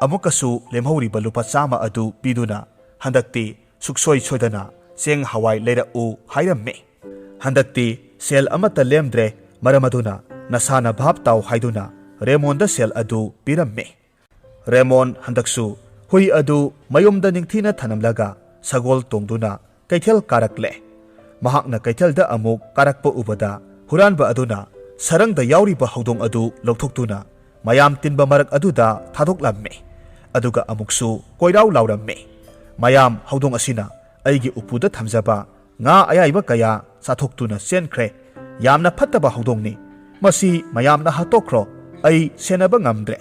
ꯑꯃꯨꯛꯀꯁꯨ ꯂꯦꯝꯍꯧꯔꯤꯕ ꯂꯨꯄꯥ ꯆꯥꯝꯃ ꯑꯗꯨ ꯄꯤꯗꯨꯅ, "ꯍꯟꯗꯛꯇꯤ ꯁꯨꯛꯁꯣꯏ ꯁꯣꯏꯗꯅ ꯆꯦꯡ ꯍꯋꯥꯏ ꯂꯩꯔꯛꯎ ꯍꯥꯏꯔꯝꯃꯤ꯫ ꯍꯟꯗꯛꯇꯤ ꯁꯦꯜ ꯑꯃꯠꯇ ꯂꯦꯝꯗ꯭ꯔꯦ, ꯃꯔꯝ ꯑꯗꯨꯅ ꯅꯁꯥꯅ ꯚꯥꯞ ꯇꯥꯎ ꯍꯥꯏꯗꯨꯅ ꯔꯦꯃꯣꯟꯗ ꯁꯦꯜ ꯑꯗꯨ ꯄꯤꯔꯝꯃꯤ꯫ ꯔꯦꯃꯣꯟ ꯍꯟꯗꯛꯁꯨ ꯍꯨꯏ ꯑꯗꯨ ꯃꯌꯨꯝꯗ ꯅꯤꯡꯊꯤꯅ ꯊꯅꯝꯂꯒ ꯁꯒꯣꯜ ꯇꯣꯡꯗꯨꯅ ꯀꯩꯊꯦꯜ ꯀꯥꯔꯛꯂꯦ꯫ ꯃꯍꯥꯛꯅ ꯀꯩꯊꯦꯜꯗ ꯑꯃꯨꯛ ꯀꯥꯔꯛꯄ ꯎꯕꯗ ꯍꯨꯔꯥꯟꯕ ꯑꯗꯨꯅ ꯁꯔꯪꯗ ꯌꯥꯎꯔꯤꯕ ꯍꯧꯗꯣꯡ ꯑꯗꯨ ꯂꯧꯊꯣꯛꯇꯨꯅ ꯃꯌꯥꯝ ꯇꯤꯟꯕ ꯃꯔꯛ ꯑꯗꯨꯗ ꯊꯥꯗꯣꯛꯂꯝꯃꯤ꯫ ꯑꯗꯨꯒ ꯑꯃꯨꯛꯁꯨ ꯀꯣꯏꯔꯥꯎ ꯂꯥꯎꯔꯝꯃꯤ, "ꯃꯌꯥꯝ, ꯍꯧꯗꯣꯡ ꯑꯁꯤꯅ ꯑꯩꯒꯤ ꯎꯄꯨꯗ ꯊꯝꯖꯕ ꯉꯥ ꯑꯌꯥꯏꯕ ꯀꯌꯥ ꯆꯥꯊꯣꯛꯇꯨꯅ ꯆꯦꯟꯈ꯭ꯔꯦ꯫ ꯌꯥꯝꯅ ꯐꯠꯇꯕ ꯍꯧꯗꯣꯡꯅꯤ꯫ ꯃꯁꯤ ꯃꯌꯥꯝꯅ ꯍꯥꯠꯇꯣꯛꯈ꯭ꯔꯣ, ꯑꯩ ꯁꯦꯟꯅꯕ ꯉꯝꯗ꯭ꯔꯦ"꯫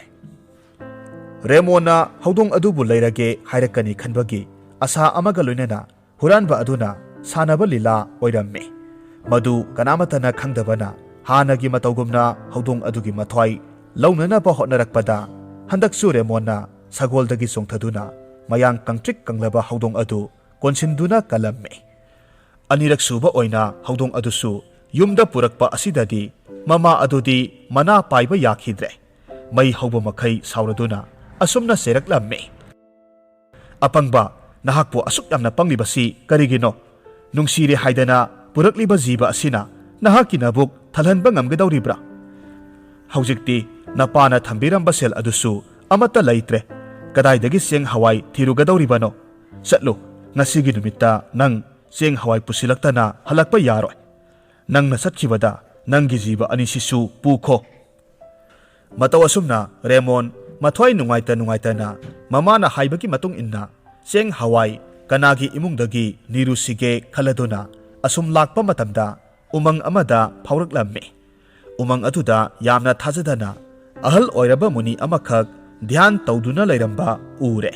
ꯔꯦꯃꯣꯟꯅ ꯍꯧꯗꯣꯡ ꯑꯗꯨꯕꯨ ꯂꯩꯔꯒꯦ ꯍꯥꯏꯔꯛꯀꯅꯤ ꯈꯟꯕꯒꯤ ꯑꯁꯥ ꯑꯃꯒ ꯂꯣꯏꯅꯅ ꯍꯨꯔꯥꯟꯕ ꯑꯗꯨꯅ ꯁꯥꯟꯅꯕ ꯂꯤꯂꯥ ꯑꯣꯏꯔꯝꯃꯤ꯫ ꯃꯗꯨ ꯀꯅꯥꯃꯠꯇꯅ ꯈꯪꯗꯕꯅ ꯍꯥꯟꯅꯒꯤ ꯃꯇꯧꯒꯨꯝꯅ ꯍꯧꯗꯣꯡ ꯑꯗꯨꯒꯤ ꯃꯊ꯭ꯋꯥꯏ ꯂꯧꯅꯅꯕ ꯍꯣꯠꯅꯔꯛꯄꯗ, ꯍꯟꯗꯛꯁꯨ ꯔꯦꯃꯣꯟꯅ ꯁꯒꯣꯜꯗꯒꯤ ꯆꯣꯡꯊꯗꯨꯅ ꯃꯌꯥꯡ ꯀꯪꯇ꯭ꯔꯤꯛ ꯀꯪꯂꯕ ꯍꯧꯗꯣꯡ ꯑꯗꯨ ꯀꯣꯟꯁꯤꯟꯗꯨꯅ ꯀꯜꯂꯝꯃꯤ꯫ ꯑꯅꯤꯔꯛ ꯁꯨꯕ ꯑꯣꯏꯅ ꯍꯧꯗꯣꯡ ꯑꯗꯨꯁꯨ ꯌꯨꯝꯗ ꯄꯨꯔꯛꯄ ꯑꯁꯤꯗꯗꯤ ꯃꯃꯥ ꯑꯗꯨꯗꯤ ꯃꯅꯥ ꯄꯥꯏꯕ ꯌꯥꯈꯤꯗ꯭ꯔꯦ꯫ ꯃꯩ ꯍꯧꯕ ꯃꯈꯩ ꯁꯥꯎꯔꯗꯨꯅ ꯑꯁꯨꯝꯅ ꯆꯩꯔꯛꯂꯝꯃꯤ, "ꯑꯄꯪꯕ, ꯅꯍꯥꯛꯄꯨ ꯑꯁꯨꯛ ꯌꯥꯝꯅ ꯄꯪꯂꯤꯕꯁꯤ ꯀꯔꯤꯒꯤꯅꯣ? ꯅꯨꯡꯁꯤꯔꯦ ꯍꯥꯏꯗꯅ ꯄꯨꯔꯛꯂꯤꯕ ꯖꯤꯕ ꯑꯁꯤꯅ ꯅꯍꯥꯛꯀꯤ ꯅꯕꯨꯛ ꯊꯜꯍꯟꯕ ꯉꯝꯒꯗꯧꯔꯤꯕ꯭ꯔꯥ? ꯍꯧꯖꯤꯛꯇꯤ ꯅꯄꯥꯅ ꯊꯝꯕꯤꯔꯝꯕ ꯁꯦꯜ ꯑꯗꯨꯁꯨ ꯑꯃꯠꯇ ꯂꯩꯇ꯭ꯔꯦ꯫ ꯀꯗꯥꯏꯗꯒꯤ ꯆꯦꯡ ꯍꯋꯥꯏ ꯊꯤꯔꯨꯒꯗꯧꯔꯤꯕꯅꯣ? ꯆꯠꯂꯨ, ꯉꯁꯤꯒꯤ ꯅꯨꯃꯤꯠꯇ ꯅꯪ ꯆꯦꯡ ꯍꯋꯥꯏ ꯄꯨꯁꯤꯜꯂꯛꯇꯅ ꯍꯜꯂꯛꯄ ꯌꯥꯔꯣꯏ꯫ ꯅꯪꯅ ꯆꯠꯈꯤꯕꯗ ꯅꯪꯒꯤ ꯖꯤꯕ ꯑꯅꯤꯁꯤꯁꯨ ꯄꯨꯈꯣ"꯫ ꯃꯇꯧ ꯑꯁꯨꯝꯅ ꯔꯦꯃꯣꯟ ꯃꯊ꯭ꯋꯥꯏ ꯅꯨꯡꯉꯥꯏꯇ ꯅꯨꯡꯉꯥꯏꯇꯅ ꯃꯃꯥꯅ ꯍꯥꯏꯕꯒꯤ ꯃꯇꯨꯡ ꯏꯟꯅ ꯆꯦꯡ ꯍꯋꯥꯏ ꯀꯅꯥꯒꯤ ꯏꯃꯨꯡꯗꯒꯤ ꯅꯤꯔꯨꯁꯤꯒꯦ ꯈꯜꯂꯗꯨꯅ ꯑꯁꯨꯝ ꯂꯥꯛꯄ ꯃꯇꯝꯗ ꯎꯃꯪ ꯑꯃꯗ ꯐꯥꯎꯔꯛꯂꯝꯃꯤ꯫ ꯎꯃꯪ ꯑꯗꯨꯗ ꯌꯥꯝꯅ ꯊꯥꯖꯗꯅ ꯑꯍꯜ ꯑꯣꯏꯔꯕ ꯃꯨꯅꯤ ꯑꯃꯈꯛ ꯙ꯭ꯌꯥꯟ ꯇꯧꯗꯨꯅ ꯂꯩꯔꯝꯕ ꯎꯔꯦ꯫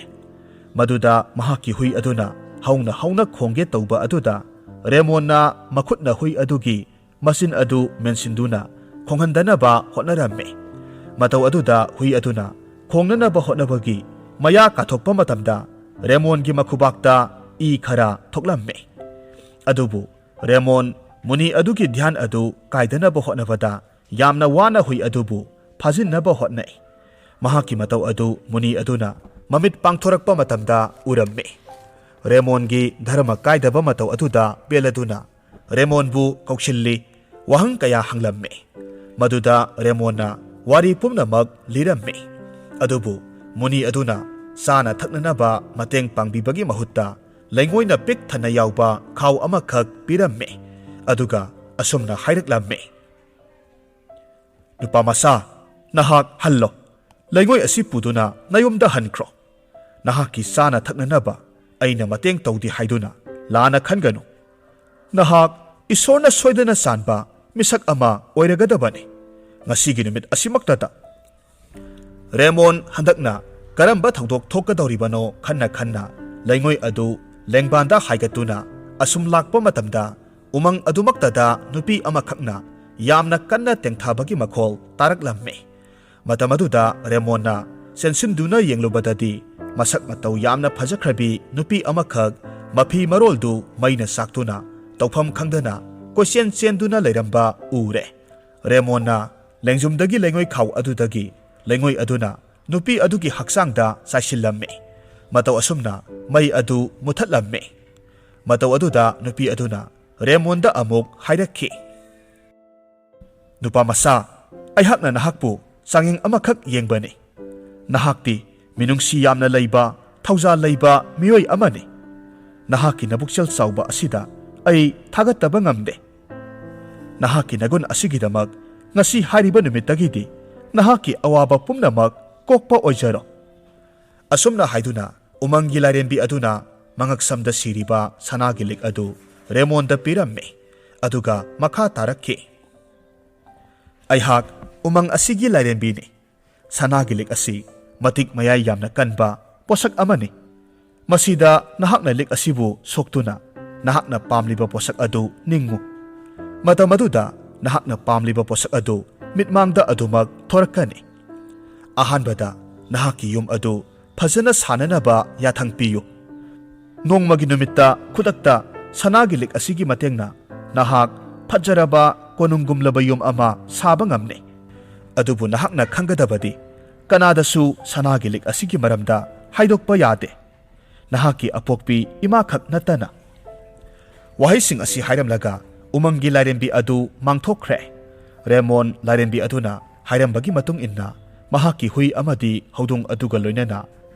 ꯃꯗꯨꯗ ꯃꯍꯥꯛꯀꯤ ꯍꯨꯏ ꯑꯗꯨꯅ ꯍꯧꯅ ꯍꯧꯅ ꯈꯣꯡꯒꯦ ꯇꯧꯕ ꯑꯗꯨꯗ ꯔꯦꯃꯣꯟꯅ ꯃꯈꯨꯠꯅ ꯍꯨꯏ ꯑꯗꯨꯒꯤ ꯃꯆꯤꯟ ꯑꯗꯨ ꯃꯦꯟꯁꯤꯟꯗꯨꯅ ꯈꯣꯡꯍꯟꯗꯅꯕ ꯍꯣꯠꯅꯔꯝꯃꯤ꯫ ꯃꯇꯧ ꯑꯗꯨꯗ ꯍꯨꯏ ꯑꯗꯨꯅ ꯈꯣꯡꯅꯅꯕ ꯍꯣꯠꯅꯕꯒꯤ ꯃꯌꯥ ꯀꯥꯊꯣꯛꯄ ꯃꯇꯝꯗ ꯔꯦꯃꯣꯟꯒꯤ ꯃꯈꯨꯕꯥꯛꯇ ꯏ ꯈꯔ ꯊꯣꯛꯂꯝꯃꯤ꯫ ꯑꯗꯨꯕꯨ ꯔꯦꯃꯣꯟ ꯃꯨꯅꯤ ꯑꯗꯨꯒꯤ ꯙ꯭ꯌꯥꯟ ꯑꯗꯨ ꯀꯥꯏꯗꯅꯕ ꯍꯣꯠꯅꯕꯗ ꯌꯥꯝꯅ ꯋꯥꯅ ꯍꯨꯏ ꯑꯗꯨꯕꯨ ꯐꯥꯖꯤꯟꯅꯕ ꯍꯣꯠꯅꯩ꯫ ꯃꯍꯥꯛꯀꯤ ꯃꯇꯧ ꯑꯗꯨ ꯃꯨꯅꯤ ꯑꯗꯨꯅ ꯃꯃꯤꯠ ꯄꯥꯡꯊꯣꯔꯛꯄ ꯃꯇꯝꯗ ꯎꯔꯝꯃꯤ꯫ ꯔꯦꯃꯣꯟꯒꯤ ꯙꯔꯃ ꯀꯥꯏꯗꯕ ꯃꯇꯧ ꯑꯗꯨꯗ ꯄꯦꯜꯂꯗꯨꯅ ꯔꯦꯃꯣꯟꯕꯨ ꯀꯧꯁꯤꯜꯂꯤ, ꯋꯥꯍꯪ ꯀꯌꯥ ꯍꯪꯂꯝꯃꯤ꯫ ꯃꯗꯨꯗ ꯔꯦꯃꯣꯟꯅ ꯋꯥꯔꯤ ꯄꯨꯝꯅꯃꯛ ꯂꯤꯔꯝꯃꯤ꯫ ꯑꯗꯨꯕꯨ ꯃꯨꯅꯤ ꯑꯗꯨꯅ ꯆꯥꯅ ꯊꯛꯅꯅꯕ ꯃꯇꯦꯡ ꯄꯥꯡꯕꯤꯕꯒꯤ ꯃꯍꯨꯠꯇ ꯂꯩꯉꯣꯏꯅ ꯄꯤꯛ ꯊꯟꯅ ꯌꯥꯎꯕ ꯈꯥꯎ ꯑꯃꯈꯛ ꯄꯤꯔꯝꯃꯤ꯫ ꯑꯗꯨꯒ ꯑꯁꯨꯝꯅ ꯍꯥꯏꯔꯛꯂꯝꯃꯤ, "ꯅꯨꯄꯥ ꯃꯆꯥ, ꯅꯍꯥꯛ ꯍꯜꯂꯣ꯫ ꯂꯩꯉꯣꯏ ꯑꯁꯤ ꯄꯨꯗꯨꯅ ꯅꯌꯨꯝꯗ ꯍꯟꯈ꯭ꯔꯣ꯫ ꯅꯍꯥꯛꯀꯤ ꯆꯥꯅ ꯊꯛꯅꯅꯕ ꯑꯩꯅ ꯃꯇꯦꯡ ꯇꯧꯗꯦ ꯍꯥꯏꯗꯨꯅ ꯂꯥꯟꯅ ꯈꯟꯒꯅꯨ꯫ ꯅꯍꯥꯛ ꯏꯁꯣꯔꯅ ꯁꯣꯏꯗꯅ ꯆꯥꯟꯕ ꯃꯤꯁꯛ ꯑꯃ ꯑꯣꯏꯔꯒꯗꯕꯅꯤ꯫ ꯉꯁꯤꯒꯤ ꯅꯨꯃꯤꯠ ꯑꯁꯤꯃꯛꯇꯗ ꯔꯦꯃꯣꯟ ꯍꯟꯗꯛꯅ ꯀꯔꯝꯕ ꯊꯧꯗꯣꯛ ꯊꯣꯛꯀꯗꯧꯔꯤꯕꯅꯣ ꯈꯟꯅ ꯈꯟꯅ ꯂꯩꯉꯣꯏ ꯑꯗꯨ ꯂꯦꯡꯕꯥꯟꯗ ꯍꯥꯏꯒꯠꯇꯨꯅ ꯑꯁꯨꯝ ꯂꯥꯛꯄ ꯃꯇꯝꯗ, ꯎꯃꯪ ꯑꯗꯨꯃꯛꯇꯗ ꯅꯨꯄꯤ ꯑꯃꯈꯛꯅ ꯌꯥꯝꯅ ꯀꯟꯅ ꯇꯦꯡꯊꯕꯒꯤ ꯃꯈꯣꯜ ꯇꯥꯔꯛꯂꯝꯃꯤ꯫ ꯃꯇꯝ ꯑꯗꯨꯗ ꯔꯦꯃꯣꯟꯅ ꯆꯦꯟꯁꯤꯟꯗꯨꯅ ꯌꯦꯡꯂꯨꯕꯗꯗꯤ, ꯃꯁꯛ ꯃꯇꯧ ꯌꯥꯝꯅ ꯐꯖꯈ꯭ꯔꯕꯤ ꯅꯨꯄꯤ ꯑꯃꯈꯛ ꯃꯐꯤ ꯃꯔꯣꯜꯗꯨ ꯃꯩꯅ ꯆꯥꯛꯇꯨꯅ ꯇꯧꯐꯝ ꯈꯪꯗꯅ ꯀꯣꯏꯆꯦꯟ ꯆꯦꯟꯗꯨꯅ ꯂꯩꯔꯝꯕ ꯎꯔꯦ꯫ ꯔꯦꯃꯣꯟꯅ ꯂꯦꯡꯖꯨꯝꯗꯒꯤ ꯂꯩꯉꯣꯏ ꯈꯥꯎ ꯑꯗꯨꯗꯒꯤ ꯂꯩꯉꯣꯏ ꯑꯗꯨꯅ ꯅꯨꯄꯤ ꯑꯗꯨꯒꯤ ꯍꯛꯆꯥꯡꯗ ꯆꯥꯏꯁꯤꯜꯂꯝꯃꯤ꯫ ꯃꯇꯧ ꯑꯁꯨꯝꯅ ꯃꯩ ꯑꯗꯨ ꯃꯨꯊꯠꯂꯝꯃꯤ꯫ ꯃꯇꯧ ꯑꯗꯨꯗ ꯅꯨꯄꯤ ꯑꯗꯨꯅ ꯔꯦꯃꯣꯟꯗ ꯑꯃꯨꯛ ꯍꯥꯏꯔꯛꯈꯤ, "ꯅꯨꯄꯥ ꯃꯆꯥ, ꯑꯩꯍꯥꯛꯅ ꯅꯍꯥꯛꯄꯨ ꯆꯥꯡꯌꯦꯡ ꯑꯃꯈꯛ ꯌꯦꯡꯕꯅꯤ꯫ ꯅꯍꯥꯛꯇꯤ ꯃꯤꯅꯨꯡꯁꯤ ꯌꯥꯝꯅ ꯂꯩꯕ, ꯊꯧꯖꯥꯜ ꯂꯩꯕ ꯃꯤꯑꯣꯏ ꯑꯃꯅꯤ꯫ ꯅꯍꯥꯛꯀꯤ ꯅꯕꯨꯛꯆꯦꯜ ꯆꯥꯎꯕ ꯑꯁꯤꯗ ꯑꯩ ꯊꯥꯒꯠꯇꯕ ꯉꯝꯗꯦ꯫ ꯅꯍꯥꯛꯀꯤ ꯅꯒꯨꯟ ꯑꯁꯤꯒꯤꯗꯃꯛ ꯉꯁꯤ ꯍꯥꯏꯔꯤꯕ ꯅꯨꯃꯤꯠꯇꯒꯤꯗꯤ ꯅꯍꯥꯛꯀꯤ ꯑꯋꯥꯕ ꯄꯨꯝꯅꯃꯛ ꯀꯣꯛꯄ ꯑꯣꯏꯖꯔꯣ"꯫ ꯑꯁꯨꯝꯅ ꯍꯥꯏꯗꯨꯅ ꯎꯃꯪꯒꯤ ꯂꯥꯏꯔꯦꯝꯕꯤ ꯑꯗꯨꯅ ꯃꯉꯛꯁꯝꯗ ꯁꯤꯔꯤꯕ ꯁꯅꯥꯒꯤ ꯂꯤꯛ ꯑꯗꯨ ꯔꯦꯃꯣꯟꯗ ꯄꯤꯔꯝꯃꯤ꯫ ꯑꯗꯨꯒ ꯃꯈꯥ ꯇꯥꯔꯛꯈꯤ, "ꯑꯩꯍꯥꯛ ꯎꯃꯪ ꯑꯁꯤꯒꯤ ꯂꯥꯏꯔꯦꯝꯕꯤꯅꯤ꯫ ꯁꯅꯥꯒꯤ ꯂꯤꯛ ꯑꯁꯤ ꯃꯇꯤꯛ ꯃꯌꯥꯏ ꯌꯥꯝꯅ ꯀꯟꯕ ꯄꯣꯠꯁꯛ ꯑꯃꯅꯤ꯫ ꯃꯁꯤꯗ ꯅꯍꯥꯛꯅ ꯂꯤꯛ ꯑꯁꯤꯕꯨ ꯁꯣꯛꯇꯨꯅ ꯅꯍꯥꯛꯅ ꯄꯥꯝꯂꯤꯕ ꯄꯣꯠꯁꯛ ꯑꯗꯨ ꯅꯤꯡꯉꯨ꯫ ꯃꯇꯝ ꯑꯗꯨꯗ ꯅꯍꯥꯛꯅ ꯄꯥꯝꯂꯤꯕ ꯄꯣꯠꯁꯛ ꯑꯗꯨ ꯃꯤꯠꯃꯥꯡꯗ ꯑꯗꯨꯃꯛ ꯊꯣꯔꯛꯀꯅꯤ꯫ ꯑꯍꯥꯟꯕꯗ ꯅꯍꯥꯛꯀꯤ ꯌꯨꯝ ꯑꯗꯨ ꯐꯖꯅ ꯁꯥꯅꯅꯕ ꯌꯥꯊꯪ ꯄꯤꯌꯨ꯫ ꯅꯣꯡꯃꯒꯤ ꯅꯨꯃꯤꯠꯇ ꯈꯨꯗꯛꯇ ꯁꯅꯥꯒꯤ ꯂꯤꯛ ꯑꯁꯤꯒꯤ ꯃꯇꯦꯡꯅ ꯅꯍꯥꯛ ꯐꯖꯔꯕ ꯀꯣꯅꯨꯡꯒꯨꯝꯂꯕ ꯌꯨꯝ ꯑꯃ ꯁꯥꯕ ꯉꯝꯅꯤ꯫ ꯑꯗꯨꯕꯨ ꯅꯍꯥꯛꯅ ꯈꯪꯒꯗꯕꯗꯤ, ꯀꯅꯥꯗꯁꯨ ꯁꯅꯥꯒꯤ ꯂꯤꯛ ꯑꯁꯤꯒꯤ ꯃꯔꯝꯗ ꯍꯥꯏꯗꯣꯛꯄ ꯌꯥꯗꯦ꯫ ꯅꯍꯥꯛꯀꯤ ꯑꯄꯣꯛꯄꯤ ꯏꯃꯥꯈꯛ ꯅꯠꯇꯅ꯫ ꯋꯥꯍꯩꯁꯤꯡ ꯑꯁꯤ ꯍꯥꯏꯔꯝꯂꯒ ꯎꯃꯪꯒꯤ ꯂꯥꯏꯔꯦꯝꯕꯤ ꯑꯗꯨ ꯃꯥꯡꯊꯣꯛꯈ꯭ꯔꯦ꯫ ꯔꯦꯃꯣꯟ ꯂꯥꯏꯔꯦꯝꯕꯤ ꯑꯗꯨꯅ ꯍꯥꯏꯔꯝꯕꯒꯤ ꯃꯇꯨꯡ ꯏꯟꯅ ꯃꯍꯥꯛꯀꯤ ꯍꯨꯏ ꯑꯃꯗꯤ ꯍꯧꯗꯣꯡ ꯑꯗꯨꯒ ꯂꯣꯏꯅꯅ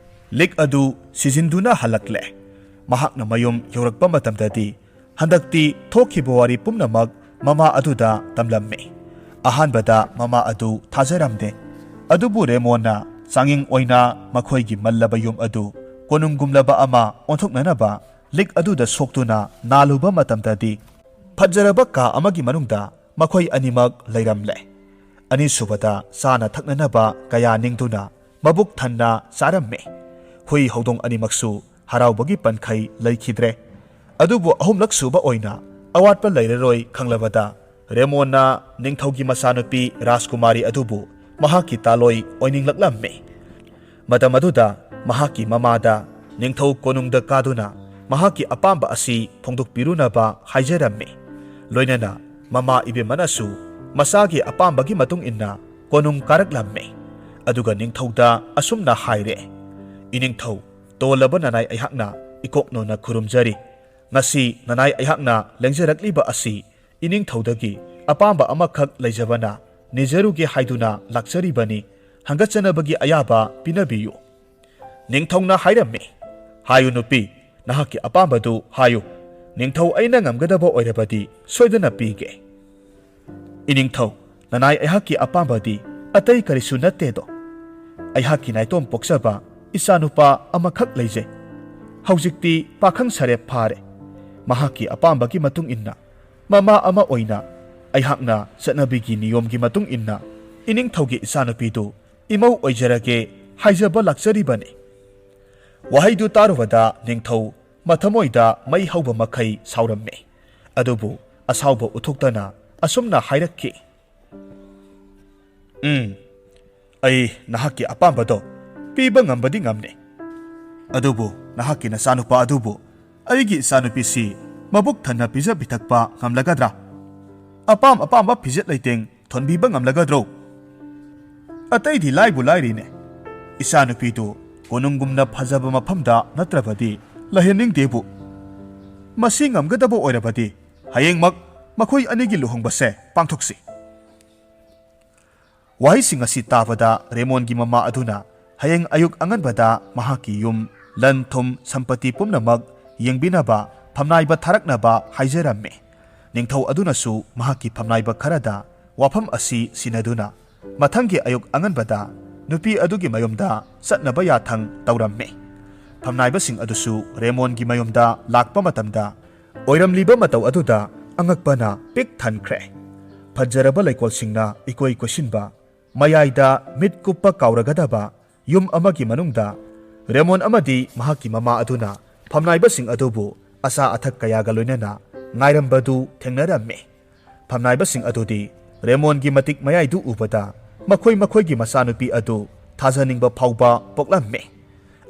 ꯂꯤꯛ ꯑꯗꯨ ꯁꯤꯖꯤꯟꯗꯨꯅ ꯍꯜꯂꯛꯂꯦ꯫ ꯃꯍꯥꯛꯅ ꯃꯌꯨꯝ ꯌꯧꯔꯛꯄ ꯃꯇꯝꯗꯗꯤ ꯍꯟꯗꯛꯇꯤ ꯊꯣꯛꯈꯤꯕ ꯋꯥꯔꯤ ꯄꯨꯝꯅꯃꯛ ꯃꯃꯥ ꯑꯗꯨꯗ ꯇꯝꯂꯝꯃꯤ꯫ ꯑꯍꯥꯟꯕꯗ ꯃꯃꯥ ꯑꯗꯨ ꯊꯥꯖꯔꯝꯗꯦ꯫ ꯑꯗꯨꯕꯨ ꯔꯦꯃꯣꯟꯅ ꯆꯥꯡꯌꯦꯡ ꯑꯣꯏꯅ ꯃꯈꯣꯏꯒꯤ ꯃꯜꯂꯕ ꯌꯨꯝ ꯑꯗꯨ ꯀꯣꯅꯨꯡꯒꯨꯝꯂꯕ ꯑꯃ ꯑꯣꯟꯊꯣꯛꯅꯅꯕ ꯂꯤꯛ ꯑꯗꯨꯗ ꯁꯣꯛꯇꯨꯅ ꯅꯥꯜꯂꯨꯕ ꯃꯇꯝꯗꯗꯤ ꯐꯖꯔꯕ ꯀꯥ ꯑꯃꯒꯤ ꯃꯅꯨꯡꯗ ꯃꯈꯣꯏ ꯑꯅꯤꯃꯛ ꯂꯩꯔꯝꯂꯦ꯫ ꯑꯅꯤꯁꯨꯕꯗ ꯆꯥꯅ ꯊꯛꯅꯅꯕ ꯀꯌꯥ ꯅꯤꯡꯗꯨꯅ ꯃꯕꯨꯛ ꯊꯟꯅ ꯆꯥꯔꯝꯃꯤ꯫ ꯍꯨꯏ ꯍꯧꯗꯣꯡ ꯑꯅꯤꯃꯛꯁꯨ ꯍꯔꯥꯎꯕꯒꯤ ꯄꯟꯈꯩ ꯂꯩꯈꯤꯗ꯭ꯔꯦ꯫ ꯑꯗꯨꯕꯨ ꯑꯍꯨꯝꯂꯛ ꯁꯨꯕ ꯑꯣꯏꯅ ꯑꯋꯥꯠꯄ ꯂꯩꯔꯔꯣꯏ ꯈꯪꯂꯕꯗ ꯔꯦꯃꯣꯟꯅ ꯅꯤꯡꯊꯧꯒꯤ ꯃꯆꯥꯅꯨꯄꯤ ꯔꯥꯖꯀꯨꯃꯥꯔꯤ ꯑꯗꯨꯕꯨ ꯃꯍꯥꯛꯀꯤ ꯇꯥꯂꯣꯏ ꯑꯣꯏꯅꯤꯡꯂꯛꯂꯝꯃꯤ꯫ ꯃꯇꯝ ꯑꯗꯨꯗ ꯃꯍꯥꯛꯀꯤ ꯃꯃꯥꯗ ꯅꯤꯡꯊꯧ ꯀꯣꯅꯨꯡꯗ ꯀꯥꯗꯨꯅ ꯃꯍꯥꯛꯀꯤ ꯑꯄꯥꯝꯕ ꯑꯁꯤ ꯐꯣꯡꯗꯣꯛꯄꯤꯔꯨꯅꯕ ꯍꯥꯏꯖꯔꯝꯃꯤ꯫ ꯂꯣꯏꯅꯅ ꯃꯃꯥ ꯏꯕꯦꯝꯃꯅꯁꯨ ꯃꯆꯥꯒꯤ ꯑꯄꯥꯝꯕꯒꯤ ꯃꯇꯨꯡ ꯏꯟꯅ ꯀꯣꯅꯨꯡ ꯀꯥꯔꯛꯂꯝꯃꯤ꯫ ꯑꯗꯨꯒ ꯅꯤꯡꯊꯧꯗ ꯑꯁꯨꯝꯅ ꯍꯥꯏꯔꯦ, "ꯏꯅꯤꯡꯊꯧ, ꯇꯣꯜꯂꯕ ꯅꯅꯥꯏ ꯑꯩꯍꯥꯛꯅ ꯏꯀꯣꯛꯅꯣꯅ ꯈꯨꯔꯨꯝꯖꯔꯤ꯫ ꯉꯁꯤ ꯅꯅꯥꯏ ꯑꯩꯍꯥꯛꯅ ꯂꯦꯡꯖꯔꯛꯂꯤꯕ ꯑꯁꯤ ꯏꯅꯤꯡꯊꯧꯗꯒꯤ ꯑꯄꯥꯝꯕ ꯑꯃꯈꯛ ꯂꯩꯖꯕꯅ ꯅꯤꯖꯔꯨꯒꯦ ꯍꯥꯏꯗꯨꯅ ꯂꯥꯛꯆꯔꯤꯕꯅꯤ꯫ ꯍꯪꯒꯠꯆꯅꯕꯒꯤ ꯑꯌꯥꯕ ꯄꯤꯅꯕꯤꯌꯨ"꯫ ꯅꯤꯡꯊꯧꯅ ꯍꯥꯏꯔꯝꯃꯤ, "ꯍꯥꯏꯌꯨ ꯅꯨꯄꯤ, ꯅꯍꯥꯛꯀꯤ ꯑꯄꯥꯝꯕꯗꯨ ꯍꯥꯏꯌꯨ꯫ ꯅꯤꯡꯊꯧ ꯑꯩꯅ ꯉꯝꯒꯗꯕ ꯑꯣꯏꯔꯕꯗꯤ ꯁꯣꯏꯗꯅ ꯄꯤꯒꯦ"꯫ "ꯏꯅꯤꯡꯊꯧ, ꯅꯅꯥꯏ ꯑꯩꯍꯥꯛꯀꯤ ꯑꯄꯥꯝꯕꯗꯤ ꯑꯇꯩ ꯀꯔꯤꯁꯨ ꯅꯠꯇꯦꯗꯣ꯫ ꯑꯩꯍꯥꯛꯀꯤ ꯅꯥꯏꯇꯣꯝ ꯄꯣꯛꯆꯕ ꯏꯆꯥꯅꯨꯄꯥ ꯑꯃꯈꯛ ꯂꯩꯖꯩ꯫ ꯍꯧꯖꯤꯛꯇꯤ ꯄꯥꯈꯪ ꯁꯥꯔꯦꯞ ꯐꯥꯔꯦ꯫ ꯃꯍꯥꯛꯀꯤ ꯑꯄꯥꯝꯕꯒꯤ ꯃꯇꯨꯡ ꯏꯟꯅ, ꯃꯃꯥ ꯑꯃ ꯑꯣꯏꯅ ꯑꯩꯍꯥꯛꯅ ꯆꯠꯅꯕꯤꯒꯤ ꯅꯤꯌꯣꯝꯒꯤ ꯃꯇꯨꯡ ꯏꯟꯅ ꯏꯅꯤꯡꯊꯧꯒꯤ ꯏꯆꯥꯅꯨꯄꯤꯗꯨ ꯏꯃꯧ ꯑꯣꯏꯖꯔꯒꯦ ꯍꯥꯏꯖꯕ ꯂꯥꯛꯆꯔꯤꯕꯅꯤ"꯫ ꯋꯥꯍꯩꯗꯨ ꯇꯥꯔꯨꯕꯗ ꯅꯤꯡꯊꯧ ꯃꯊꯃꯣꯏꯗ ꯃꯩ ꯍꯧꯕ ꯃꯈꯩ ꯁꯥꯎꯔꯝꯃꯤ꯫ ꯑꯗꯨꯕꯨ ꯑꯁꯥꯎꯕ ꯎꯠꯊꯣꯛꯇꯅ ꯑꯁꯨꯝꯅ ꯍꯥꯏꯔꯛꯈꯤ, "ꯎꯝ, ꯑꯩ ꯅꯍꯥꯛꯀꯤ ꯑꯄꯥꯝꯕꯗꯣ ꯄꯤꯕ ꯉꯝꯕꯗꯤ ꯉꯝꯅꯤ꯫ ꯑꯗꯨꯕꯨ ꯅꯍꯥꯛꯀꯤ ꯅꯆꯥꯅꯨꯄꯥ ꯑꯗꯨꯕꯨ ꯑꯩꯒꯤ ꯏꯆꯥꯅꯨꯄꯤꯁꯤ ꯃꯕꯨꯛ ꯊꯟꯅ ꯄꯤꯖ ꯄꯤꯊꯛꯄ ꯉꯝꯂꯒꯗ꯭ꯔꯥ? ꯑꯄꯥꯝ ꯑꯄꯥꯝꯕ ꯐꯤꯖꯦꯠ ꯂꯩꯇꯦꯡ ꯊꯣꯟꯕꯤꯕ ꯉꯝꯂꯒꯗ꯭ꯔꯣ? ꯑꯇꯩꯗꯤ ꯂꯥꯏꯕꯨ ꯂꯥꯏꯔꯤꯅꯦ, ꯏꯆꯥꯅꯨꯄꯤꯗꯨ ꯎꯅꯨꯡꯒꯨꯝꯅ ꯐꯖꯕ ꯃꯐꯝꯗ ꯅꯠꯇ꯭ꯔꯕꯗꯤ ꯂꯩꯍꯟꯅꯤꯡꯗꯦꯕꯨ꯫ ꯃꯁꯤ ꯉꯝꯒꯗꯕ ꯑꯣꯏꯔꯕꯗꯤ ꯍꯌꯦꯡꯃꯛ ꯃꯈꯣꯏ ꯑꯅꯤꯒꯤ ꯂꯨꯍꯣꯡꯕꯁꯦ ꯄꯥꯡꯊꯣꯛꯁꯤ꯫ ꯋꯥꯍꯩꯁꯤꯡ ꯑꯁꯤ ꯇꯥꯕꯗ ꯔꯦꯃꯣꯟꯒꯤ ꯃꯃꯥ ꯑꯗꯨꯅ ꯍꯌꯦꯡ ꯑꯌꯨꯛ ꯑꯉꯟꯕꯗ ꯃꯍꯥꯛꯀꯤ ꯌꯨꯝ, ꯂꯟ ꯊꯨꯝ, ꯁꯝꯄꯇꯤ ꯄꯨꯝꯅꯃꯛ ꯌꯦꯡꯕꯤꯅꯕ ꯐꯝꯅꯥꯏꯕ ꯊꯥꯔꯛꯅꯕ ꯍꯥꯏꯖꯔꯝꯃꯤ꯫ ꯅꯤꯡꯊꯧ ꯑꯗꯨꯅꯁꯨ ꯃꯍꯥꯛꯀꯤ ꯐꯝꯅꯥꯏꯕ ꯈꯔꯗ ꯋꯥꯐꯝ ꯑꯁꯤ ꯁꯤꯟꯅꯗꯨꯅ ꯃꯊꯪꯒꯤ ꯑꯌꯨꯛ ꯑꯉꯟꯕꯗ ꯅꯨꯄꯤ ꯑꯗꯨꯒꯤ ꯃꯌꯨꯝꯗ ꯆꯠꯅꯕ ꯌꯥꯊꯪ ꯇꯧꯔꯝꯃꯤ꯫ ꯐꯝꯅꯥꯏꯕꯁꯤꯡ ꯑꯗꯨꯁꯨ ꯔꯦꯃꯣꯟꯒꯤ ꯃꯌꯨꯝꯗ ꯂꯥꯛꯄ ꯃꯇꯝꯗ ꯑꯣꯏꯔꯝꯂꯤꯕ ꯃꯇꯧ ꯑꯗꯨꯗ ꯑꯉꯛꯄꯅ ꯄꯤꯛ ꯊꯟꯈ꯭ꯔꯦ꯫ ꯐꯖꯔꯕ ꯂꯩꯀꯣꯜꯁꯤꯡꯅ ꯏꯀꯣꯏ ꯀꯣꯏꯁꯤꯟꯕ, ꯃꯌꯥꯏꯗ ꯃꯤꯠ ꯀꯨꯞꯄ ꯀꯥꯎꯔꯒꯗꯕ ꯌꯨꯝ ꯑꯃꯒꯤ ꯃꯅꯨꯡꯗ ꯔꯦꯃꯣꯟ ꯑꯃꯗꯤ ꯃꯍꯥꯛꯀꯤ ꯃꯃꯥ ꯑꯗꯨꯅ ꯐꯝꯅꯥꯏꯕꯁꯤꯡ ꯑꯗꯨꯕꯨ ꯑꯆꯥ ꯑꯊꯛ ꯀꯌꯥꯒ ꯂꯣꯏꯅꯅ ꯉꯥꯏꯔꯝꯕꯗꯨ ꯊꯦꯡꯅꯔꯝꯃꯤ꯫ ꯐꯝꯅꯥꯏꯕꯁꯤꯡ ꯑꯗꯨꯗꯤ ꯔꯦꯃꯣꯟꯒꯤ ꯃꯇꯤꯛ ꯃꯌꯥꯏꯗꯨ ꯎꯕꯗ ꯃꯈꯣꯏ ꯃꯈꯣꯏꯒꯤ ꯃꯆꯥꯅꯨꯄꯤ ꯑꯗꯨ ꯊꯥꯖꯅꯤꯡꯕ ꯐꯥꯎꯕ ꯄꯣꯛꯂꯝꯃꯤ꯫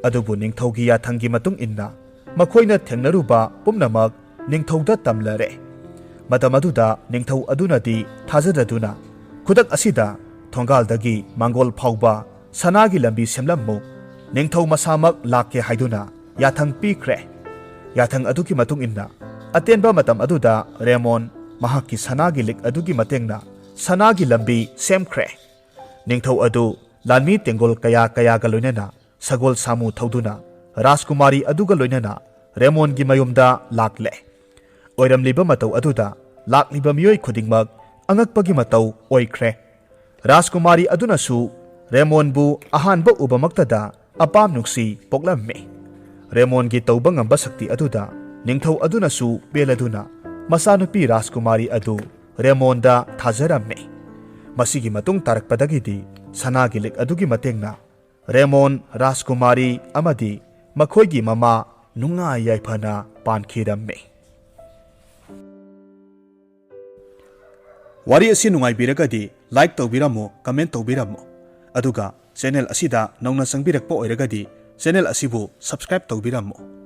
ꯑꯗꯨꯕꯨ ꯅꯤꯡꯊꯧꯒꯤ ꯌꯥꯊꯪꯒꯤ ꯃꯇꯨꯡ ꯏꯟꯅ ꯃꯈꯣꯏꯅ ꯊꯦꯡꯅꯔꯨꯕ ꯄꯨꯝꯅꯃꯛ ꯅꯤꯡꯊꯧꯗ ꯇꯝꯂꯔꯦ꯫ ꯃꯇꯝ ꯑꯗꯨꯗ ꯅꯤꯡꯊꯧ ꯑꯗꯨꯅꯗꯤ ꯊꯥꯖꯗꯗꯨꯅ ꯈꯨꯗꯛ ꯑꯁꯤꯗ ꯊꯣꯡꯒꯥꯜꯗꯒꯤ ꯃꯥꯡꯒꯣꯜ ꯐꯥꯎꯕ ꯁꯅꯥꯒꯤ ꯂꯝꯕꯤ ꯁꯦꯝꯂꯝꯃꯨ, ꯅꯤꯡꯊꯧ ꯃꯁꯥꯃꯛ ꯂꯥꯛꯀꯦ ꯍꯥꯏꯗꯨꯅ ꯌꯥꯊꯪ ꯄꯤꯈ꯭ꯔꯦ꯫ ꯌꯥꯊꯪ ꯑꯗꯨꯒꯤ ꯃꯇꯨꯡ ꯏꯟꯅ ꯑꯇꯦꯟꯕ ꯃꯇꯝ ꯑꯗꯨꯗ ꯔꯦꯃꯣꯟ ꯃꯍꯥꯛꯀꯤ ꯁꯅꯥꯒꯤ ꯂꯤꯛ ꯑꯗꯨꯒꯤ ꯃꯇꯦꯡꯅ ꯁꯅꯥꯒꯤ ꯂꯝꯕꯤ ꯁꯦꯝꯈ꯭ꯔꯦ꯫ ꯅꯤꯡꯊꯧ ꯑꯗꯨ ꯂꯥꯟꯃꯤ ꯇꯦꯡꯒꯣꯜ ꯀꯌꯥ ꯀꯌꯥꯒ ꯂꯣꯏꯅꯅ ꯁꯒꯣꯜ ꯁꯥꯃꯨ ꯊꯧꯗꯨꯅ ꯔꯥꯖꯀꯨꯃꯥꯔꯤ ꯑꯗꯨꯒ ꯂꯣꯏꯅꯅ ꯔꯦꯃꯣꯟꯒꯤ ꯃꯌꯨꯝꯗ ꯂꯥꯛꯂꯦ꯫ ꯑꯣꯏꯔꯝꯂꯤꯕ ꯃꯇꯧ ꯑꯗꯨꯗ ꯂꯥꯛꯂꯤꯕ ꯃꯤꯑꯣꯏ ꯈꯨꯗꯤꯡꯃꯛ ꯑꯉꯛꯄꯒꯤ ꯃꯇꯧ ꯑꯣꯏꯈ꯭ꯔꯦ꯫ ꯔꯥꯖꯀꯨꯃꯥꯔꯤ ꯑꯗꯨꯅꯁꯨ ꯔꯦꯃꯣꯟꯕꯨ ꯑꯍꯥꯟꯕ ꯎꯕꯃꯛꯇꯗ ꯑꯄꯥꯝ ꯅꯨꯡꯁꯤ ꯄꯣꯛꯂꯝꯃꯤ꯫ ꯔꯦꯃꯣꯟꯒꯤ ꯇꯧꯕ ꯉꯝꯕ ꯁꯛꯇꯤ ꯑꯗꯨꯗ ꯅꯤꯡꯊꯧ ꯑꯗꯨꯅꯁꯨ ꯄꯦꯜꯂꯗꯨꯅ ꯃꯆꯥꯅꯨꯄꯤ ꯔꯥꯖꯀꯨꯃꯥꯔꯤ ꯑꯗꯨ ꯔꯦꯃꯣꯟꯗ ꯊꯥꯖꯔꯝꯃꯤ꯫ ꯃꯁꯤꯒꯤ ꯃꯇꯨꯡ ꯇꯥꯔꯛꯄꯗꯒꯤꯗꯤ ꯁꯅꯥꯒꯤ ꯂꯤꯛ ꯑꯗꯨꯒꯤ ꯃꯇꯦꯡꯅ ꯔꯦꯃꯣꯟ ꯔꯥꯖꯀꯨꯃꯥꯔꯤ ꯑꯃꯗꯤ ꯃꯈꯣꯏꯒꯤ ꯃꯃꯥ ꯅꯨꯡꯉꯥꯏ ꯌꯥꯏꯐꯅ ꯄꯥꯟꯈꯤꯔꯝꯃꯤ꯫ ꯋꯥꯔꯤ ꯑꯁꯤ ꯅꯨꯡꯉꯥꯏꯕꯤꯔꯒꯗꯤ like ꯇꯧꯕꯤꯔꯝꯃꯨ, comment ꯇꯧꯕꯤꯔꯝꯃꯨ, ꯑꯗꯨꯒ channel ꯑꯁꯤꯗ ꯅꯧꯅ ꯆꯪꯕꯤꯔꯛꯄ ꯑꯣꯏꯔꯒꯗꯤ channel ꯑꯁꯤꯕꯨ subscribe ꯇꯧꯕꯤꯔꯝꯃꯨ꯫